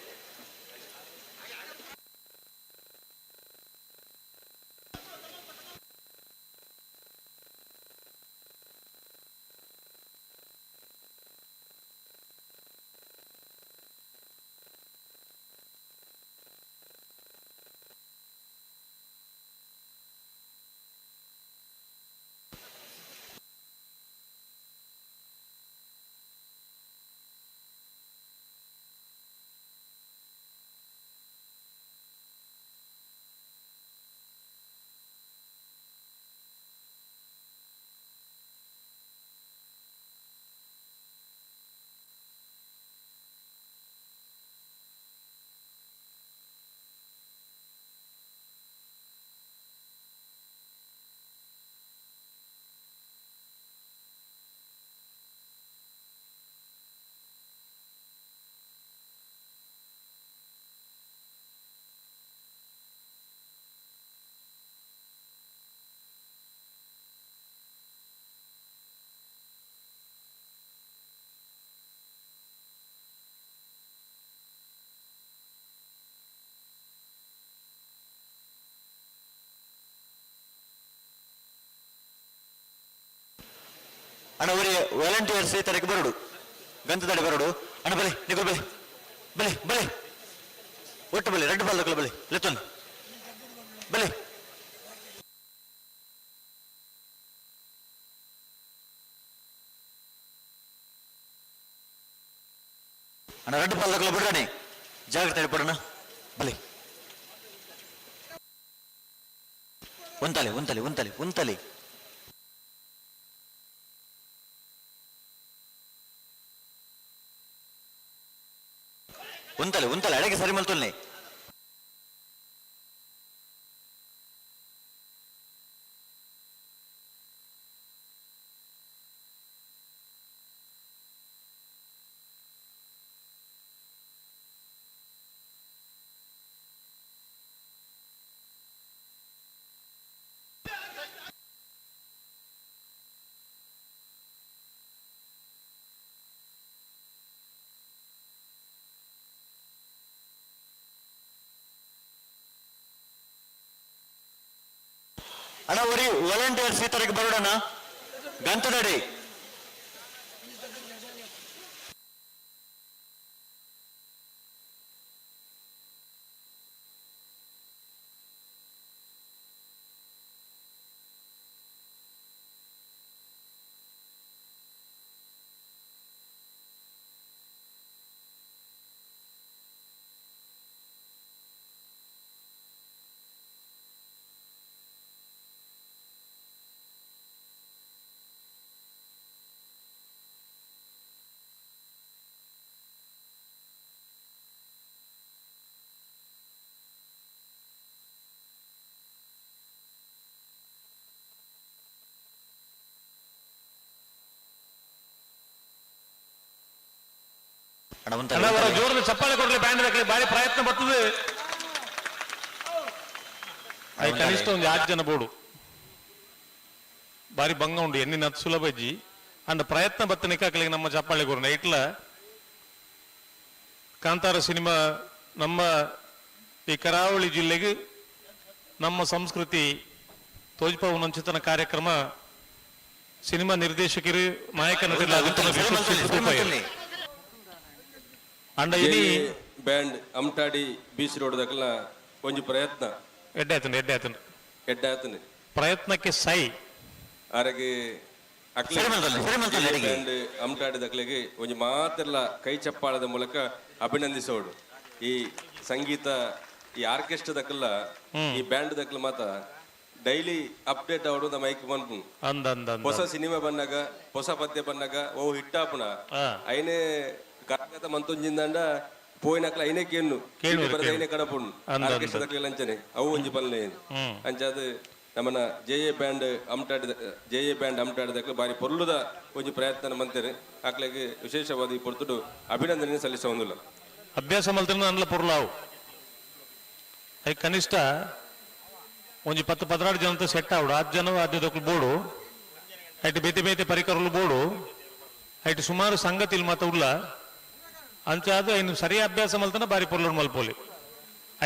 ಅಣ್ಣ ಅವರಿಗೆ ವಾಲಂಟಿಯರ್ಸ್ ತರಕ್ಕೆ ಬರೋಡು, ಗಂಧದಡೆ ಬರೋಡು. ಅಣ್ಣ ಬಲೆ, ನಿಗೋ ಬಲೆ ಬಲೆ ಬಲೆ. ಒಟ್ಟು ಬಲಿ ರೆಡ್ ಬಾಲ್ ಬಲಿ ಲೆತ್ತೊಂದು ಬಲಿ. ಅಣ್ಣ ರೆಡ್ ಬಾಲ್ ಬಿಡ್ರಾಣಿ, ಜಾಗ್ರತೆ ಪಡೋಣ. ಬಲಿ ಒಂತಲೆ ಒಂತಲೆ ಒಂತಲೆ ಒಂತಲೆ. ಒಂತಲೆ ಒಂತಲೆ ಅಡಗೆ ಸರಿ ಮಲ್ತೊಲ್ನೆ. ಅಣ್ಣ ಒರಿ ವಾಲಂಟಿಯರ್ಸ್ ಈ ತರಕ್ಕೆ ಬರೋಣ ಗಂತದಡಿ. ಜೋರದ ಚಪ್ಪಾಳೆ ಕೊಡ್ಲಿ ಬ್ಯಾಂಡ್ ಹಾಕಲಿ, ಬಾರಿ ಪ್ರಯತ್ನ ಬರ್ತದೆ. ಕನಿಷ್ಠ ಒಂದು 6 ಜನ ಬೋಡು ಬಾರಿ ಭಂಗ ಉಂಡು ಎನ್ನಿನ ಸುಲಭ ಇಜ್ಜಿ. ಅಂಡ ಪ್ರಯತ್ನ ಬತ್ತನಿಕ ಅಕ್ಲಿಗೆ ನಮ್ಮ ಚಪ್ಪಾಳೆ ಕೊರ್ನ. ಇಟ್ಲ ಕಾಂತಾರ ಸಿನಿಮಾ ನಮ್ಮ ಈ ಕರಾವಳಿ ಜಿಲ್ಲೆಗೆ ನಮ್ಮ ಸಂಸ್ಕೃತಿ ತೋಜ್ಪಾವು ಕಾರ್ಯಕ್ರಮ ಸಿನಿಮಾ ನಿರ್ದೇಶಕರು ನಾಯಕ ನಟರು ಅಂಡ ಇನಿ ಬ್ಯಾಂಡ್ ಅಮ್ಟಾಡಿ ಬೀಚ್ ರೋಡ್ ದಕಲ ಒಂಜಿ ಪ್ರಯತ್ನ ಎಡ್ಡೆ ಆತನ ಎಡ್ಡೆ ಆತನ ಎಡ್ಡೆ ಆತನ ಪ್ರಯತ್ನಕ್ಕೆ ಸೈ ಆರಗೆ ಬ್ಯಾಂಡ್ ಅಮ್ಟಾಡಿ ದಕ್ಲೆಗೆ ಒಂಜಿ ಮಾತೆಲ್ಲ ಕೈ ಚಪ್ಪಾಳದ ಮೂಲಕ ಅಭಿನಂದಿಸೋಡು. ಈ ಸಂಗೀತ ಈ ಆರ್ಕೆಸ್ಟ್ರಾ ದಕಲ್ಲ ಈ ಬ್ಯಾಂಡ್ ದಕಲ ಮಾತ ಡೈಲಿ ಅಪ್ಡೇಟ್ ಅವಡು ನಮ್ಮ ಮೈಕ್ ಮನ್ಪು. ಹೊಸ ಸಿನಿಮಾ ಬಂದಾಗ ಹೊಸ ಪದ್ಯ ಬಂದಾಗ ಓ ಹಿಟ್ಟಾಪುಣ ಐನೇ ಕರಗತ ಮಂತೊಂಜಿಂದಂಡ ಪೋಯಿನಕ್ಲ ಐನೇ ಕೇನು ಐನೇ ಕಡಪುಂಡು ಆರ್ಕೆಸ್ಟ್ರಾ ದಕ್ಲೆ ಲಂಚನೆ ಅವು ಒಂಜಿ ಪಲ್ಲೆ ಅಂಚಾದ ನಮ್ಮನ ಜೆ ಎ ಬ್ಯಾಂಡ್ ಅಮ್ಟಾಡಿದ ಜೆ ಎ ಬ್ಯಾಂಡ್ ಅಮ್ಟಾಡಿದಕ್ಲೆ ಬಾರಿ ಪೊರ್ಲುದ ಒಂಜಿ ಪ್ರಯತ್ನ ಮಂತೆರ್ ಅಕ್ಲೆಗ್ ವಿಶೇಷವಾದ ಈ ಪೊರ್ತುಡು ಅಭಿನಂದನೆ ಸಲ್ಲಿಸ ಒಂದುಲ್ಲ. ಅಭ್ಯಾಸ ಮಲ್ತಿನ ಅನ್ಲ ಪೊರ್ಲಾವು I ಕನಿಷ್ಠ ಒಂಜಿ 10 16 ಜನ ಸೆಟ್ ಆವಡು 6 ಜನ ಆದ್ಯದಕ್ಲು ಬೋಡು ಐಟ್ ಬೇತೆ ಬೇತೆ ಪರಿಕರಲು ಬೋಡು ಐಟ್ ಸುಮಾರು ಸಂಗತಿಲ್ ಮಾತ ಉಲ್ಲ ಅಂಚಾದ ಇನ್ನು ಸರಿ ಅಭ್ಯಾಸ ಮಲ್ತನ ಬಾರಿ ಪೊರ್ಲುಡು ಮಲ್ಪೋಲಿ.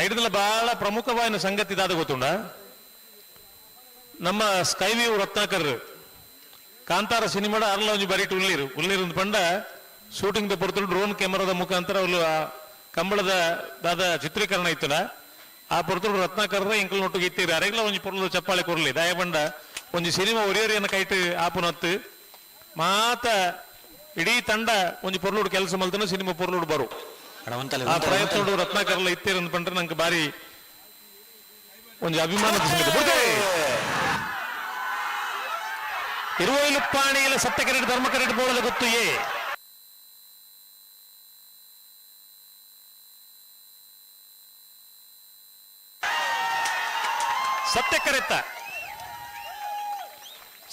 ಐಡ್ದಲ ಬಹಳ ಪ್ರಮುಖವಾದ ಸಂಗತಿ ದಾದ ಗೊತ್ತುಂಡ ನಮ್ಮ ಸ್ಕೈವ್ಯೂ ರತ್ನಾಕರ್ ಕಾಂತಾರ ಸಿನಿಮಾಡ ಅರ್ಲ ಒಂಜಿ ಬರಿಟ್ ಉಳ್ಳೀರು ಉಳ್ಳೀರು ಪಂಡ ಶೂಟಿಂಗ್ ದ ಪೊರ್ತುಡು ಡ್ರೋನ್ ಕ್ಯಾಮರಾದ ಮುಖಾಂತರ ಅವ್ಲು ಆ ಕಂಬಳದ ದಾದ ಚಿತ್ರೀಕರಣ ಇತ್ತಲ್ಲ ಆ ಪೊರ್ತುಡು ರತ್ನಾಕರ್ ಎಂಕಲ್ ನೊಟ್ಟಿಗೆ ಇತ್ತೀರಿ ಅರೆಗ್ಲ ಒಂಜಿ ಪೊರ್ಲು ಚಪ್ಪಾಳೆ ಕೊರ್ಲಿ ದಾಯ ಪಂಡ ಒಂಜಿ ಸಿನಿಮಾ ಒರಿಯರಿಯನ್ನ ಕೈಟ್ ಆಪುನತ್ತು ಮಾತ ಇಡೀ ತಂಡ ಒಂಜಿ ಪೊರ್ಲುಡು ಕೆಲಸ ಮಲ್ತನ ಸಿನಿಮಾ ಪೊರ್ಲುಡು ಬರು ಆ ಪ್ರಯತ್ನಡು ರತ್ನಾಕರ್ಲ ಇತ್ತೀರ ಪಂಡ್ರೆ ನಂಗೆ ಬಾರಿ ಒಂಜಿ ಅಭಿಮಾನದ ಸಂಗತಿ. ಇರುವೈಲುಪ್ಪಾಣಿಯಲ್ಲಿ ಸತ್ಯ ಕರೆಟ್ ಧರ್ಮ ಕರೆಟ್ ಬೋಳದ ಗೊತ್ತು ಏ ಸತ್ಯ ಕರೆತ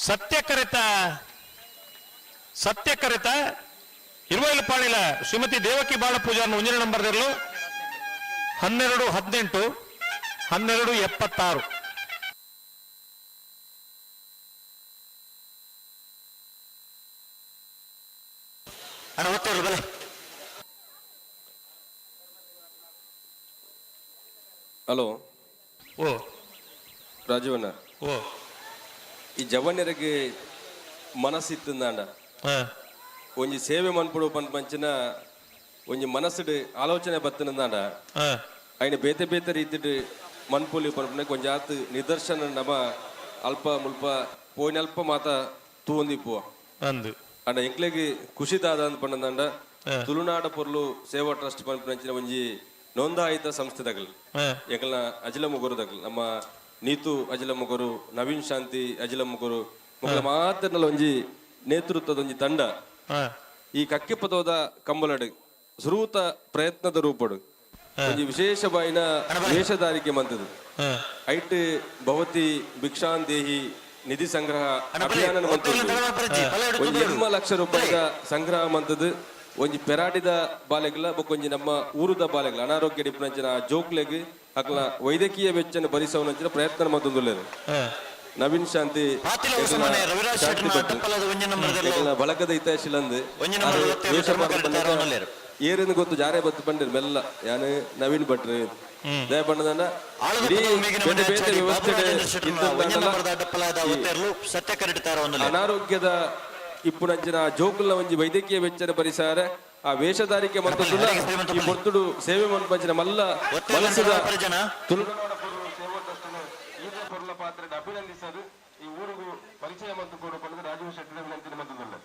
ಸತ್ಯ ಕರೆತ ಸತ್ಯ ಕರೆತ ಇರುವೈಲುಪ್ಪಾಣಿಲ ಶ್ರೀಮತಿ ದೇವಕಿ ಬಾಳ ಪೂಜಾರ್ನ ಒಂಜನೇ ನಂಬರ್ 12 18 12 76. ಅಣ್ಣ ಒತ್ತೇರು ಬಲೆ. ಹಲೋ ಓ ರಾಜೀವಣ್ಣ, ಓ ಈ ಜವನ್ಯರಿಗೆ ಮನಸ್ಸಿತ್ತಂದಾಂಡ ಒಂಜಿ ಸೇವೆ ಮನ್ಪುಡು ಪಂಚಿನ ಒಂಜಿ ಮನಸ್ಸುಡು ಆಲೋಚನೆ ಬತ್ತನಂದಾಂಡ ಐನ ಬೇತೆ ಬೇತೆ ರೀತಿಡ್ ಮನ್ಪೊಲಿ ಪನ್ಪುನ ಒಂಜಾತ್ ನಿದರ್ಶನ ನಮ ಅಲ್ಪ ಮುಲ್ಪ ಪೋಯಿನಲ್ಪ ಮಾತ ತೂವೊಂದಿಪ್ಪುವ. ಅಂದ್. ಅಂಡ ಎಂಕ್ಲೆಗ್ ಖುಷಿ ದಾದ ಅಂದ್ ಪಂಡಂಡ ತುಳುನಾಡ ಪೊರ್ಲು ಸೇವಾ ಟ್ರಸ್ಟ್ ಪನ್ಪಿನಂಚಿನ ಒಂಜಿ ನೋಂದಾಯಿತ ಸಂಸ್ಥೆದಗಲ್ ಎಂಕಲ್ನ ಅಜಿಲ ಮುಗುರುದಗಲ್, ನಮ್ಮ ನೀತು ಅಜಿಲ ಮುಗುರು, ನವೀನ್ ಶಾಂತಿ ಅಜಿಲ ಮುಗುರು ಮೊಕಲ ಮಾತ್ರನಲ ಒಂಜಿ ನೇತೃತ್ವದ ಒಂಜಿ ತಂಡ ಈ ಕಕ್ಕೆಪದೋದ ಕಂಬಳಡ್ ಸುರೂತ ಪ್ರಯತ್ನದ ರೂಪಡು ಒಂಜಿ ವಿಶೇಷ ಬಾಯಿನ ವೇಷಧಾರಿಕೆ ಮಂತದು. ಐಟ್ ಭವತಿ ಭಿಕ್ಷಾನ್ ದೇಹಿ ನಿಧಿ ಸಂಗ್ರಹ ಅಭಿಯಾನ ಮಂತದ್ದು. ಒಂಜಿ 80 ಲಕ್ಷ ರೂಪಾಯಿದ ಸಂಗ್ರಹ ಮಂತದ್ದು. ಒಂಜಿ ಪೆರಾಡಿದ ಬಾಲೆಗ್ಲ ಬೊಕ್ಕೊಂಜಿ ನಮ್ಮ ಊರುದ ಬಾಲೆಗ್ಲ ಅನಾರೋಗ್ಯ ಡಿಪ್ಪುನಂಚಿನ ಜೋಕ್ಲೆಗ್ ಅಕ್ಲ ವೈದ್ಯಕೀಯ ವೆಚ್ಚನ ಭರಿಸವನಂಚಿನ ಪ್ರಯತ್ನ ಮಂತೊಂದುಲ್ಲೆರ್. ನವೀನ್ ಶಾಂತಿ ಶಾಂತಿ ಭಟ್ ಎಂಕಲ್ನ ಬಳಗದ ಹಿತೈಷಿಲಂದ್ ವೇಷ ಏರಿನ ಗೊತ್ತು ಜಾರೇ ಬತ್ತು ಪಂಡಿರ್ ಮೆಲ್ಲ ಯಾನು ನವೀನ್ ಭಟ್ರು ದಯ ಪಂಡದನ್ನ ಇಡೀ ಬೇತೆ ಬೇತೆ ವ್ಯವಸ್ಥೆ ಅನಾರೋಗ್ಯದ ಇಪ್ಪುನಂಚಿನ ಜೋಕುಲ್ನ ಒಂಜಿ ವೈದ್ಯಕೀಯ ವೆಚ್ಚದ ಪರಿಸಾರ ಆ ವೇಷಧಾರಿಕೆ ಮತ್ತು ಈ ಪೊರ್ತುಡು ಸೇವೆ ಮನ್ಪಂಚಿನ ಮಲ್ಲ ಮನಸ್ಸುದ ತುಳುನಾಡ ಪೊರ್ಲು ಸೇವಾ ಟ್ರಸ್ಟ್ ಈತ ಪೊರ್ಲ ಪಾತ್ರೆಡ್ ಅಭಿನಂದಿಸದು ಈ ಊರುಗು ಪರಿಚಯ ಮತ್ತು ಕೊಡು ಪಂಡುದು ರಾಜೀವ್ ಶೆಟ್ಟಿ ವಿನಂತಿ ಮಂತುದುಲ್ಲೆ.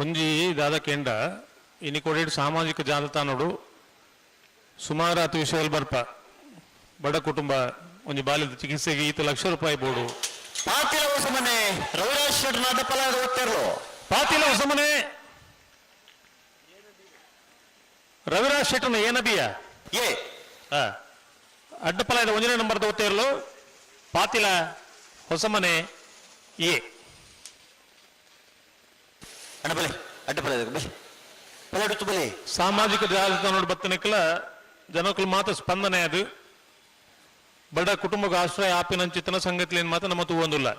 ಒಂಜಿ ದಾದ ಕೇಂಡ ಇನಿ ಕೊಡೇಡ್ ಸಾಮಾಜಿಕ ಜಾಲತಾಣಡು ಸುಮಾರು ಅತಿ ವಿಷಯದಲ್ಲಿ ಬರ್ಪ ಬಡ ಕುಟುಂಬ ಒಂಜಿ ಬಾಲ್ಯದ ಚಿಕಿತ್ಸೆಗೆ ಈತ ಲಕ್ಷ ರೂಪಾಯಿ ಬೋಡು. ಪಾತಿಲ ಹೊಸಮನೆ ರವಿರಾಜ್ ಶೆಟ್ಟರ್ನ ಅಡ್ಡಪಲಾದ ಒತ್ತೆರ್ಲು. ಪಾತಿಲ ಹೊಸಮನೆ ರವಿರಾಜ್ ಶೆಟ್ಟರ್ನ ಏನಬಿಯ ಎ ಅಡ್ಡಪಲಾಯದ ಒಂಜನೇ ನಂಬರ್ದ ಒತ್ತೆರ್ಲು ಪಾತಿಲ ಹೊಸಮನೆ ಎ. ಅಣ್ಣ ಬಲೆ ಅಡ್ಡಪಲಾದ ಬಲೆ ಬಲೆ ಬಲೆ. ಸಾಮಾಜಿಕ ಜಾಲತಾಣ ಬತ್ತನಿಕಲ ಜನಕ್ಕಲು ಮಾತ್ರ ಸ್ಪಂದನೆ ಅದು ಬಡ ಕುಟುಂಬಕ್ಕೆ ಆಶ್ರಯ ಆಪಿನಂಚಿತನ ಸಂಗತಿಲೇನು ಮಾತ್ರ ನಮ್ಮ ತೂವೊಂದುಲ್ಲ.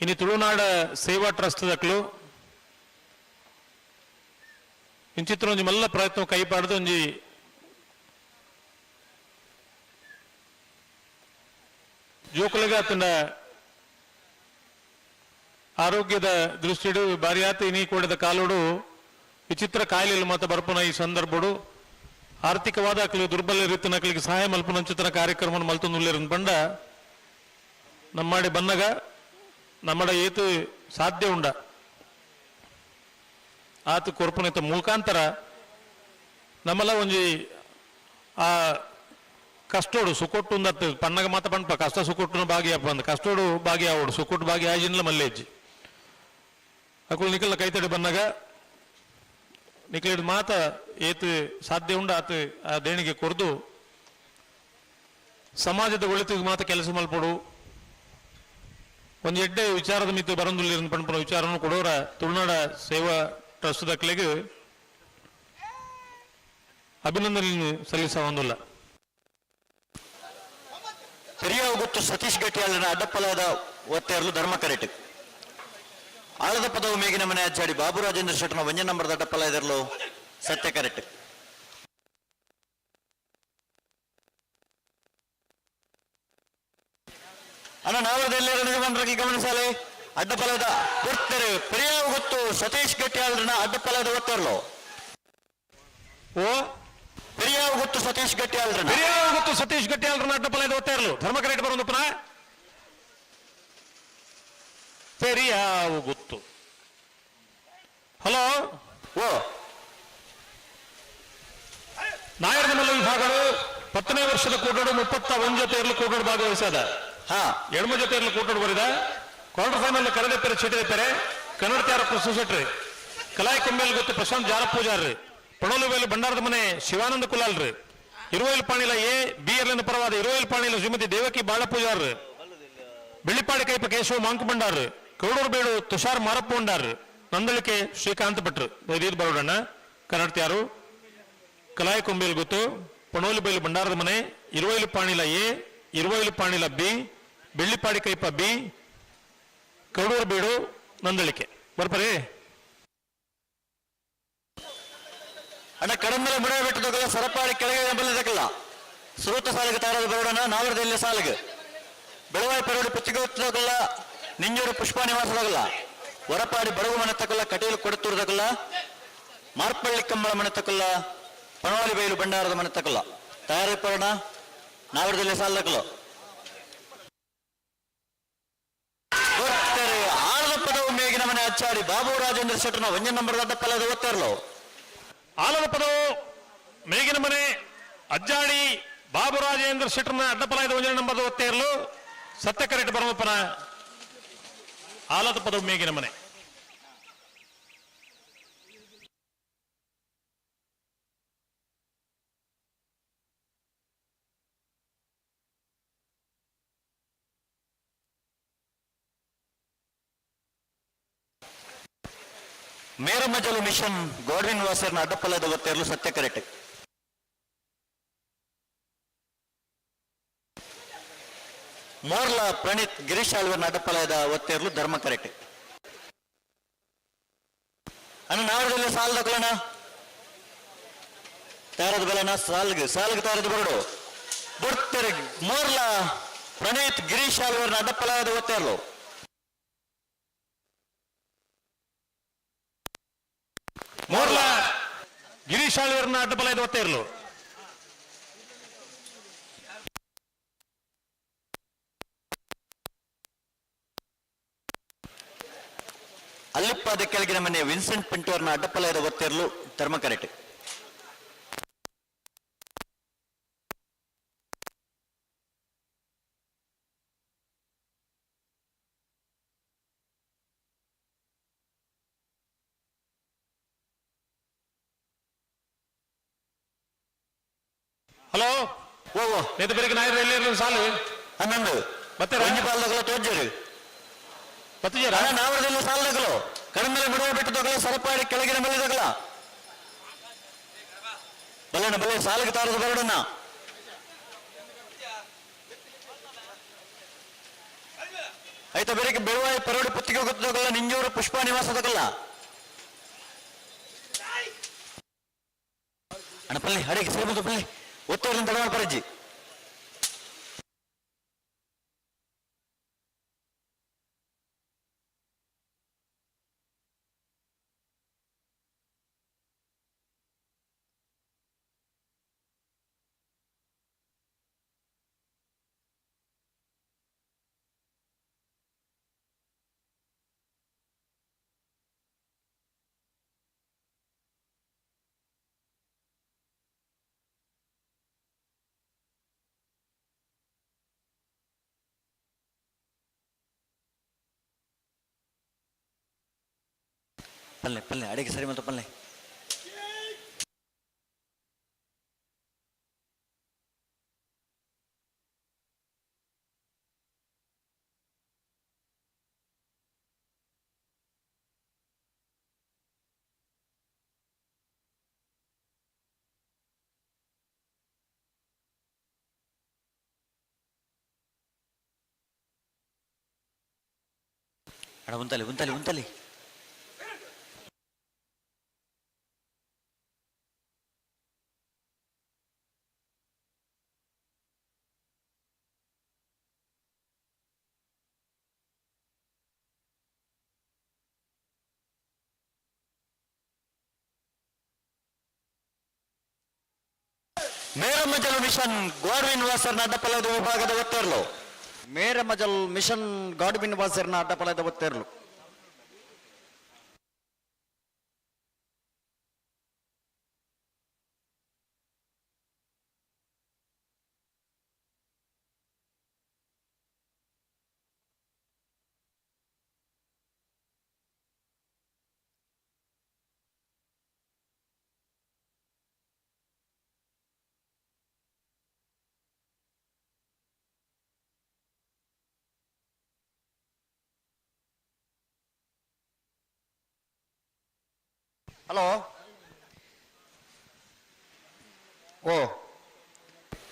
ಇನಿ ತುಳುನಾಡ ಸೇವಾ ಟ್ರಸ್ಟ್ ದಕ್ಲು ಇಂಚಿತ್ರ ಒಂಜಿ ಮಲ್ಲ ಪ್ರಯತ್ನ ಕೈಪಾಡ್ದು ಒಂಜಿ ಜೋಕುಲೆಗ ಆತನ ಆರೋಗ್ಯದ ದೃಷ್ಟಿಡು ಬಾರಿಯಾತ ಇನಿ ಕೂಡದ ಕಾಲೋಡು ವಿಚಿತ್ರ ಕಾಯಿಲೆలు ಮಾತ ಬರ್ಪುನ ಈ ಸಂದರ್ಭಡು ಆರ್ಥಿಕವಾದ ಅಕ್ಲು ದುರ್ಬಲ ರೀತಿನ ಸಹಾಯ ಮಲ್ಪುನಂಚಿತನ ಕಾರ್ಯಕ್ರಮ ಮಲ್ತೊಂದುಲ್ಲೆರ್ ಪಂಡ ನಮ್ಮಾಡಿ ಬನ್ನಗ ನಮ್ಮಡ ಏತು ಸಾಧ್ಯ ಉಂಡ ಆತು ಕೊರ್ಪುನೆತ ಮುಖಾಂತರ ನಮ್ಮಲ ಒಂಜಿ ಆ ಕಷ್ಟೋಡು ಸುಕೊಟ್ಟು ಉಂದತ್ತು ಪನ್ನಗ ಮಾತ ಪನ್ಪ ಕಷ್ಟ ಸುಕೊಟ್ಟುನ ಭಾಗಿಯಪ್ಪ ಅಂದ್ ಕಷ್ಟೋಡು ಭಾಗಿಯಾವೋಡು ಸುಕೊಟ್ಟು ಭಾಗಿ ಆಜಿನ್ಲ ಮಲ್ಲೇಜಿ ಅಕುಲು ನಿಕಲ್ನ ಕೈತಡಿ ಬನ್ನಗ ನಿಕಲಿಡ್ ಮಾತ ಏತು ಸಾಧ್ಯ ಉಂಡ ಆತು ಆ ದೇಣಿಗೆ ಕೊರ್ದು ಸಮಾಜದ ಒಳಿತಿಗೆ ಮಾತ ಕೆಲಸ ಮಲ್ಪೊಡು ಒಂಜಿ ಎಡ್ಡೆ ವಿಚಾರದ ಮಿತ್ತು ಬರಂದುಲ್ಲೆರ್ ಪನ್ಪುನ ವಿಚಾರನು ಕೊಡೋರ ತುಳುನಾಡ ಸೇವಾ ಟ್ರಸ್ಟ್ ದಕ್ಲೆಗ್ ಅಭಿನಂದನೆ ಸಲ್ಲಿಸವಂದುಲ್ಲ. ಪೆರಿಯಾವು ಸತೀಶ್ ಗಟ್ಟಿಯಾಳನ ಅಡ್ಡಪ್ಪಲಾದ ಒತ್ತೆರ್ಲು ಧರ್ಮ ಕರೆಟ್. ಆಳದ ಪದವು ಮೇಗಿನ ಮನೆ ಅಜ್ಜಾಡಿ ಬಾಬು ರಾಜೇಂದ್ರ ಶೆಟ್ಟನ ಒಂಜ ನಂಬರ್ ಅಡ್ಡಪ್ಪಲ ಎದರ್ಲು ಸತ್ಯ ಕರೆಕ್ಟ್. ಅಣ್ಣ ನಾವರದಲ್ಲಿ ಗಮನಿಸಾಲೆ ಅಡ್ಡಪಲದ ಒತ್ತೆರು ಪೆರಿಯಾವು ಗೊತ್ತು ಸತೀಶ್ ಗಟ್ಟಿಯಾಳನ ಅಡ್ಡಪಲದ ಒತ್ತೆರ್ಲು. ಓ ಪೆರಿಯಾವು ಗೊತ್ತು ಸತೀಶ್ ಗಟ್ಟಿಯಾಳನ ಪೆರಿಯಾವು ಗೊತ್ತು ಸತೀಶ್ ಗಟ್ಟಿಯಾಳನ ಅಡ್ಡಪಲದ ಒತ್ತೆರ್ಲು ಧರ್ಮ ಕರೆಕ್ಟ್ ಬರೋದಪ್ಪನ ಪೆರಿಯಾವು ಗೊತ್ತು. ಹಲೋ ಓ ನಾಯರ್ದ ಮಲ್ಲ ವಿಭಾಗಗಳು 10ನೇ ವರ್ಷದ ಕೂಟಡು 31 ಜೊತೆಯರ್ಲು ಕೂಟಡು ಭಾಗವಹಿಸದ. ಎಡ್ಮ ಜೊತೆಯರ್ಲು ಕೂಟಡು ಬರಿದ ಕ್ವಾರ್ಟರ್ ಫೈನಲ್ ಕರೆದೆಪ್ಪೆರೆ ಚೀಟಿದೆಪ್ಪೆರೆ ಕನ್ನಡತ್ಯಾರ ಕೃಷ್ಣ ಶೆಟ್ರಿ ಕಲಾಯಿ ಕೊಂಬೇಲ್ ಗೊತ್ತು ಪ್ರಶಾಂತ್ ಜಾರ ಪೂಜಾರ್ರಿ ಪಣೋಲುವೇಲು ಭಂಡಾರದ ಮನೆ ಶಿವಾನಂದ ಕುಲಾಲ್ರಿ ಇರುವೈಲ್ ಪಾಣಿಲ ಎ ಬಿ ಎರ್ಲಿನ ಪರವಾದ ಇರುವೈಲ್ ಪಾಣಿಲ ಶ್ರೀಮತಿ ದೇವಕಿ ಬಾಳ ಪೂಜಾರ್ರಿ ಬೆಳ್ಳಿಪಾಡಿ ಕೈಪ ಕೇಶವ ಮಾಂಕು ಭಂಡಾರ್ರಿ ಕೌಡೂರು ಬೇಡು ತುಷಾರ್ ಮಾರಪ್ಪ ಉಂಡಾರ್ರಿ ನಂದಳಿಕೆ ಶ್ರೀಕಾಂತ್ ಭಟ್ರು ದಯದೀರ್ ಬರೋಡಣ್ಣ ಕನ್ನಡತ್ಯಾರು ಕಲಾಯಿ ಕೊಂಬೇಲ್ ಗೊತ್ತು ಪಣೋಲಿ ಬೈಲು ಭಂಡಾರದ ಮನೆ ಇರುವೈಲು ಪಾಣಿಲ ಎ ಇರುವೈಲು ಪಾಣಿಲ ಬಿ ಬೆಳ್ಳಿಪಾಡಿ ಕೈಪ ಬಿ ಕೌಡೂರು ಬೀಡು ನಂದಳಿಕೆ ಬರ್ಪರೇ. ಅಣ್ಣ ಕಡಂಬಲ ಮುಡ ಬೆಟ್ಟದಲ್ಲ ಸರಪಾಡಿ ಕೆಳಗೆ ಬಲ್ಲದಕ್ಕಲ್ಲ ಸುರೂತ ಸಾಲಿಗೆ ತಾರದ ಬರೋಡಣ ನಾವರದಲ್ಲಿ ಸಾಲಿಗೆ ಬೆಳವಾಯಿ ಪೆರೋಡು ಪುತ್ತಿಗೊತ್ತದಲ್ಲ ನಿಂಜೂರು ಪುಷ್ಪ ನಿವಾಸದಾಗಲ್ಲ ಹೊರಪಾಡಿ ಬಡಗು ಮನೆ ತಕಲ್ಲ ಕಟೀಲು ಕೊಡತೂರ್ದಕಲ್ಲ ಮಾರ್ಪಳ್ಳಿ ಕಂಬಳ ಮನೆ ತಕಲ್ಲ ಪಣವಾಲಿ ಬೈಲು ಭಂಡಾರದ ಮನೆ ತಕಲ್ಲ ತಯಾರಿಪರಣ ನಾವರದಲ್ಲಿ ಸಾಲದಕಲು ಒತ್ತೆರೆ ಆಳದ ಪದವು ಮೇಗಿನ ಮನೆ ಅಚ್ಚಾಡಿ ಬಾಬು ರಾಜೇಂದ್ರ ಶೆಟ್ಟರ್ನ ಒಂಜ ನಂಬರ್ ಅಡ್ಡಪಲ್ಲದ ಒತ್ತೆರ್ಲು. ಆಲದ ಪದವು ಮೇಗಿನ ಮನೆ ಅಜ್ಜಾಡಿ ಬಾಬು ರಾಜೇಂದ್ರ ಶೆಟ್ಟರ್ನ ಅಡ್ಡಪಲಾಯದ ಒಂಜನ ನಂಬರ್ ಒತ್ತೇರ್ಲು. ಸತ್ಯಕರೆಟ್ ಬರಮಪ್ಪನ ಆಲದ ಪದವು ಮೇಗಿನ ಮನೆ. ಮೇರಮಜಲು ಮಿಷನ್ ಗಾಡ್ವಿನ್ ವಾಸರ್ನ ಅಡ್ಡಪಲ್ಲದ ಒತ್ತೆರ್ಲು ಸತ್ಯ ಕರೆಕ್ಟ್. ಮೋರ್ಲಾ ಪ್ರಣೀತ್ ಗಿರೀಶ್ ಆಳ್ವರ್ನ ಅಡ್ಡಪಲದ ಒತ್ತೆರ್ಲು ಧರ್ಮ ಕರೆಕ್ಟ್. ಅಣ್ಣ ನಾವರದಲ್ಲಿ ಸಾಲದ ಕೊಲಣ ತಾರದ ಬಲನ ಸಾಲ್ಗ್ ಸಾಲ್ಗ್ ತಾರದ ಬರಡು ಬುಡ್ತೆರೆ. ಮೋರ್ಲಾ ಪ್ರಣೀತ್ ಗಿರೀಶ್ ಆಳ್ವರ್ನ ಅಡ್ಡಪಲದ ಒತ್ತೆರ್ಲು. ಮೋರ್ಲಾ ಗಿರೀಶ್ ಆಳ್ವರ್ನ ಅಡ್ಡಪಲಾಯದ ಒತ್ತೇರ್ಲು. ಅಲ್ಲಿಪ್ಪಾದ ಕೆಳಗಿನ ಮನೆ ವಿನ್ಸೆಂಟ್ ಪಿಂಟೋರ್ನ ಅಡ್ಡಪಲಯದ ಒತ್ತೆರ್ಲು ಧರ್ಮ ಕರೆಕ್ಟ್. ಹಲೋ. ಓ ಓ. ನೇತ ಬೆಳಗ್ಗೆ ನಾಯರ್ ಎಲ್ಲಿ ಸಾಲು 11. ಮತ್ತೆ ಒಂಜಿ ಪಾಲ್ದಗಲ ತೋಜರು ಬತ್ತಿಜಾರ? ಅಣ್ಣ ನಾವರದಲ್ಲಿ ಸಾಲದಗಲು ಕಡಿಮೆ ಬಿಡುವ ಬಿಟ್ಟು ತಗಲ ಸರಪಾಡಿ ಕೆಳಗಿನ ಮೇಲೆ ತಗಲ ಬಲ್ಲೆಣ್ಣ ಬಲ್ಲೆ ಸಾಲಿಗೆ ತಾರದು ಬರಡಣ್ಣ. ಆಯ್ತಾ ಬೆಳಿಗ್ಗೆ ಬೆಳುವಾಯಿ ಪರೋಡಿ ಪುತ್ತಿಗೆ ಗೊತ್ತದಗಲ್ಲ ನಿಂಜೂರು ಪುಷ್ಪ ನಿವಾಸ ತಗಲ್ಲ ಅಣ್ಣ ಪಲ್ಲೆ ಅಡಿಗೆ ಸರಿ ಬಂತು ಪಲ್ಲೆ ಒತ್ತೋರಿಂದ ತಡ ಪರಜ್ಜಿ. ಪಲ್ಲೆ ಪಲ್ಲೆ ಅಡಿಗೆ ಸರಿ ಬಂತು ಪಲ್ಲೆ. ಅಣ್ಣ ಉಂತಲಿ ಉಂತಲಿ ಉಂತಲಿ. ಮೇರಮಜಲು ಮಿಷನ್ ಗಾಡ್ವಿನ್ ವಾಸರ್ನ ಅಡ್ಡಪಲದ ವಿಭಾಗದ ಒತ್ತೆರ್ಲು. ಮೇರಮಜಲ್ ಮಿಷನ್ ಗಾಡ್ವಿನ್ ವಾಸರ್ನ ಅಡ್ಡಪಲದ ಒತ್ತೆರ್ಲು. ಹಲೋ. ಓ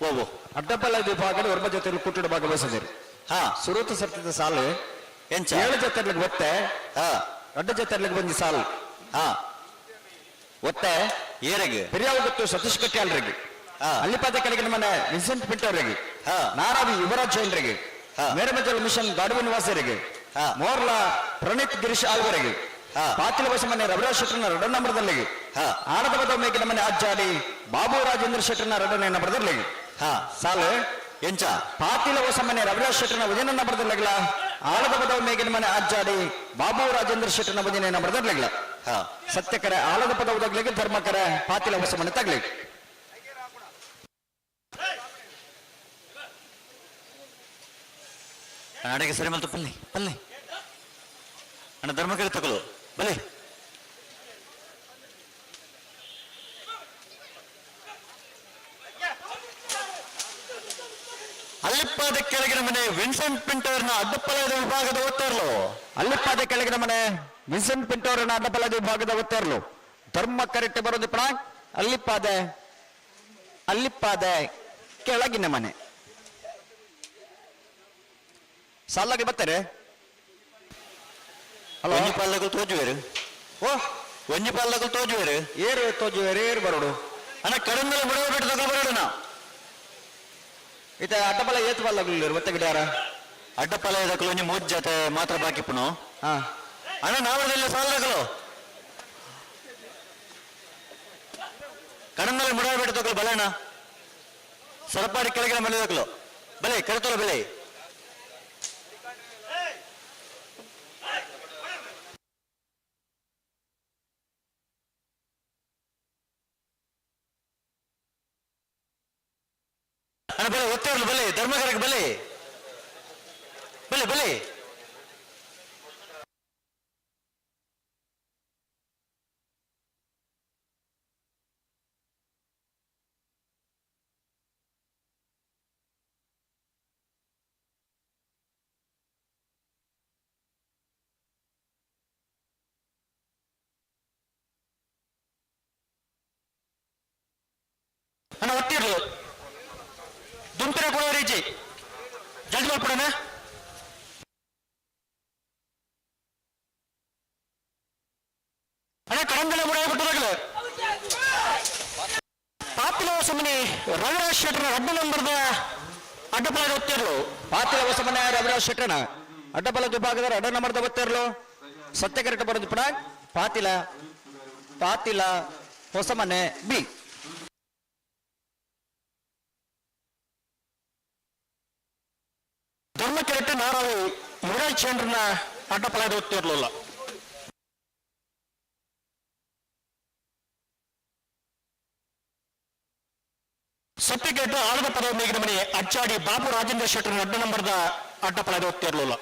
ಓ ಓ. ಅಡ್ಡಪಲ್ಲ ವಿಭಾಗದ ಒರ್ಮ ಜೊತೆ ಕೂಟದ ಭಾಗವಹಿಸಿದರು. ಹಾ. ಸುರೂತ ಸರ್ತಿದ ಸಾಲು ಎಂಚ ಏಳು ಜೊತೆರ್ಲಿಗೆ ಒತ್ತೆ. ಹಾ. ಅಡ್ಡ ಜೊತೆರ್ಲಿಗೆ ಬಂದಿ ಸಾಲು. ಹಾ. ಒತ್ತೆ ಏರೆಗೆ ಪೆರಿಯಾವ ಗೊತ್ತು ಸತೀಶ್ ಕಟ್ಯಾಲ್ರಿಗೆ. ಹಾ. ಅಲ್ಲಿಪಾದ ಕೆಳಗಿನ ಮನೆ ವಿನ್ಸೆಂಟ್ ಪಿಂಟೋ ಅವರಿಗೆ. ಹಾ. ನಾರಾವಿ ಯುವರಾಜ್ ಜೈನ್ರಿಗೆ. ಹಾ. ಮೇರಮಜಲ್ ಮಿಷನ್ ಗಾಡುವಿನ ವಾಸರಿಗೆ. ಹಾ. ಮೋರ್ಲಾ ಪ್ರಣೀತ್ ಗಿರೀಶ್ ಆಲ್ವರಿಗೆ. ಪಾತಿಲ ಹೊಸಮನೆ ರವಿರಾಜ್ ಶೆಟ್ಟರ್ನ ಎರಡನೇ ನಂಬರ್ದಲ್ಲಿ. ಆಳದ ಪದವು ಮೇಗಿನ ಮನೆ ಅಜ್ಜಾಡಿ ಬಾಬು ರಾಜೇಂದ್ರ ಶೆಟ್ಟರ್ನ ಎರಡನೇ ನಂಬರ್ದಲ್ಲಿ. ಸಾಲು ಎಂಚ ಪಾತಿಲ ಹೊಸಮನೆ ರವಿರಾಜ್ ಶೆಟ್ಟರ್ನ ಒಂದನೇ ನಂಬರ್ದಲ್ಲಿಗ್ಲ. ಆಳದ ಪದವು ಮೇಗಿನ ಮನೆ ಅಜ್ಜಾಡಿ ಬಾಬು ರಾಜೇಂದ್ರ ಶೆಟ್ಟರ್ನ ಒಂದನೇ ನಂಬರ್ದಲ್ಲಿಗ್ಲ. ಸತ್ಯಕರೆ ಆಳದ ಪದವು ತಗ್ಲಿಕ್ಕೆ, ಧರ್ಮಕರೆ ಪಾತಿಲ ಹೊಸಮನೆ ತಗ್ಲಿ. ಅಡೆಗೆ ಸರಿ ಮಲ್ತು ಪಲ್ಲೆ ಪಲ್ಲೆ ಅಣ್ಣ ಧರ್ಮಕರೆ ತಗೊಳ್ಳು ಬಲೆ. ಅಲ್ಲಿಪ್ಪಾದ ಕೆಳಗಿನ ಮನೆ ವಿನ್ಸೆಂಟ್ ಪಿಂಟೋರ್ನ ಅಡ್ಡಪ್ಪಲದ ವಿಭಾಗದ ಒತ್ತೇರ್ಲು. ಅಲ್ಲಿಪ್ಪಾದ ಕೆಳಗಿನ ಮನೆ ವಿನ್ಸೆಂಟ್ ಪಿಂಟೋರನ ಅಡ್ಡಪಲದ ವಿಭಾಗದ ಒತ್ತೇರ್ಲು. ಧರ್ಮ ಕರೆಕ್ಟ್ ಬರೋದು ಪ್ರಾ ಅಲ್ಲಿಪ್ಪಾದೆ ಅಲ್ಲಿಪ್ಪಾದೆ ಕೆಳಗಿನ ಮನೆ ಸಾಲಾಗಿ ಬರ್ತಾರೆ. ಹಲೋ ಒಂಜಿ ಪಾಲ್ದಕುಲು ತೋಜುವೆರು. ಓ ಒಂಜಿ ಪಾಲ್ದಕುಲು ತೋಜುವೆರು. ಏರು ತೋಜುವೆರು ಏರು ಬರೋಡು. ಅಣ್ಣ ಕಡಂದಲ ಬಿಡುವ ಬಿಟ್ಟು ತಗೊಳ್ಳು ಬರೋಣ. ಇತ ಅಡ್ಡಪಲ ಏತ್ ಬಲ್ಲಗುಲ್ಲೇರು ಒತ್ತೆ ಗಿಡಾರ. ಅಡ್ಡಪ್ಪಲದಕುಲು ಒಂಜಿ ಮೂಜ್ ಜೊತೆ ಮಾತ್ರ ಬಾಕಿ ಪುನು. ಹಾ ಅಣ್ಣ ನಾವದಲ್ಲಿ ಸಾಲದಕುಲು ಕಡಂದಲ ಮುಡವ ಬಿಟ್ಟು ತಗೊಳ್ಳು ಬಲಣ್ಣ. ಸರಪಾಡಿ ಕೆಳಗಿನ ಮನೆ ತಗೊಳ್ಳು ಬಲೆ ಕರೆತೋಲ ಬೆಲೆ. ಅಣ್ಣ ಬಲೆ ಒತ್ತೇರ್ಲು ಬಲೆ ಧರ್ಮಕರಕ್ಕೆ ಬಲೆ ಬಲೆ ಬಲೆ. ಅಣ್ಣ ಒತ್ತಿರ್ಲು ದುಂಪಿನ ಕೊಡೋ ರೀಚಿ ಜಲ್ದಿ ಮಾಡ್ಕೊಡೋಣ. ಅಣ್ಣ ಕಡಂಗಲ ಬಿಟ್ಟದಾಗಲೇ ಪಾಪಿಲ ಹೊಸಮನೆ ರವಿರಾಜ್ ಶೆಟ್ಟರ್ ಅಡ್ಡ ನಂಬರ್ದ ಅಡ್ಡಪಲ ಒತ್ತಿರ್ಲು. ಪಾತಿಲ ಹೊಸಮನೆ ರವಿರಾಜ್ ಶೆಟ್ಟರ್ನ ಅಡ್ಡಪಲ ವಿಭಾಗದ ಅಡ್ಡ ನಂಬರ್ದ ಒತ್ತೇರ್ಲು. ಸತ್ಯ ಕರೆಕ್ಟ್ ಬರೋದು ಪಡ ಪಾತಿಲ ಪಾತಿಲ ಹೊಸಮನೆ ಬಿ. ಧರ್ಮಕೆರೆಟ್ಟು ನಾರಾವಿ ಯುವರಾಜ್ ಚಂದ್ರನ ಅಡ್ಡಪಲ ಒತ್ತಿರ್ಲಿಲ್ಲ. ಸತ್ಯಗೇಟು ಆಳದ ಪದವ ಮೇಗಿನ ಮನೆ ಅಚ್ಚಾಡಿ ಬಾಬು ರಾಜೇಂದ್ರ ಶೆಟ್ಟರ್ ಅಡ್ಡ ನಂಬರ್ದ ಅಡ್ಡಪಲ ಒತ್ತಿರ್ಲಿಲ್ಲ.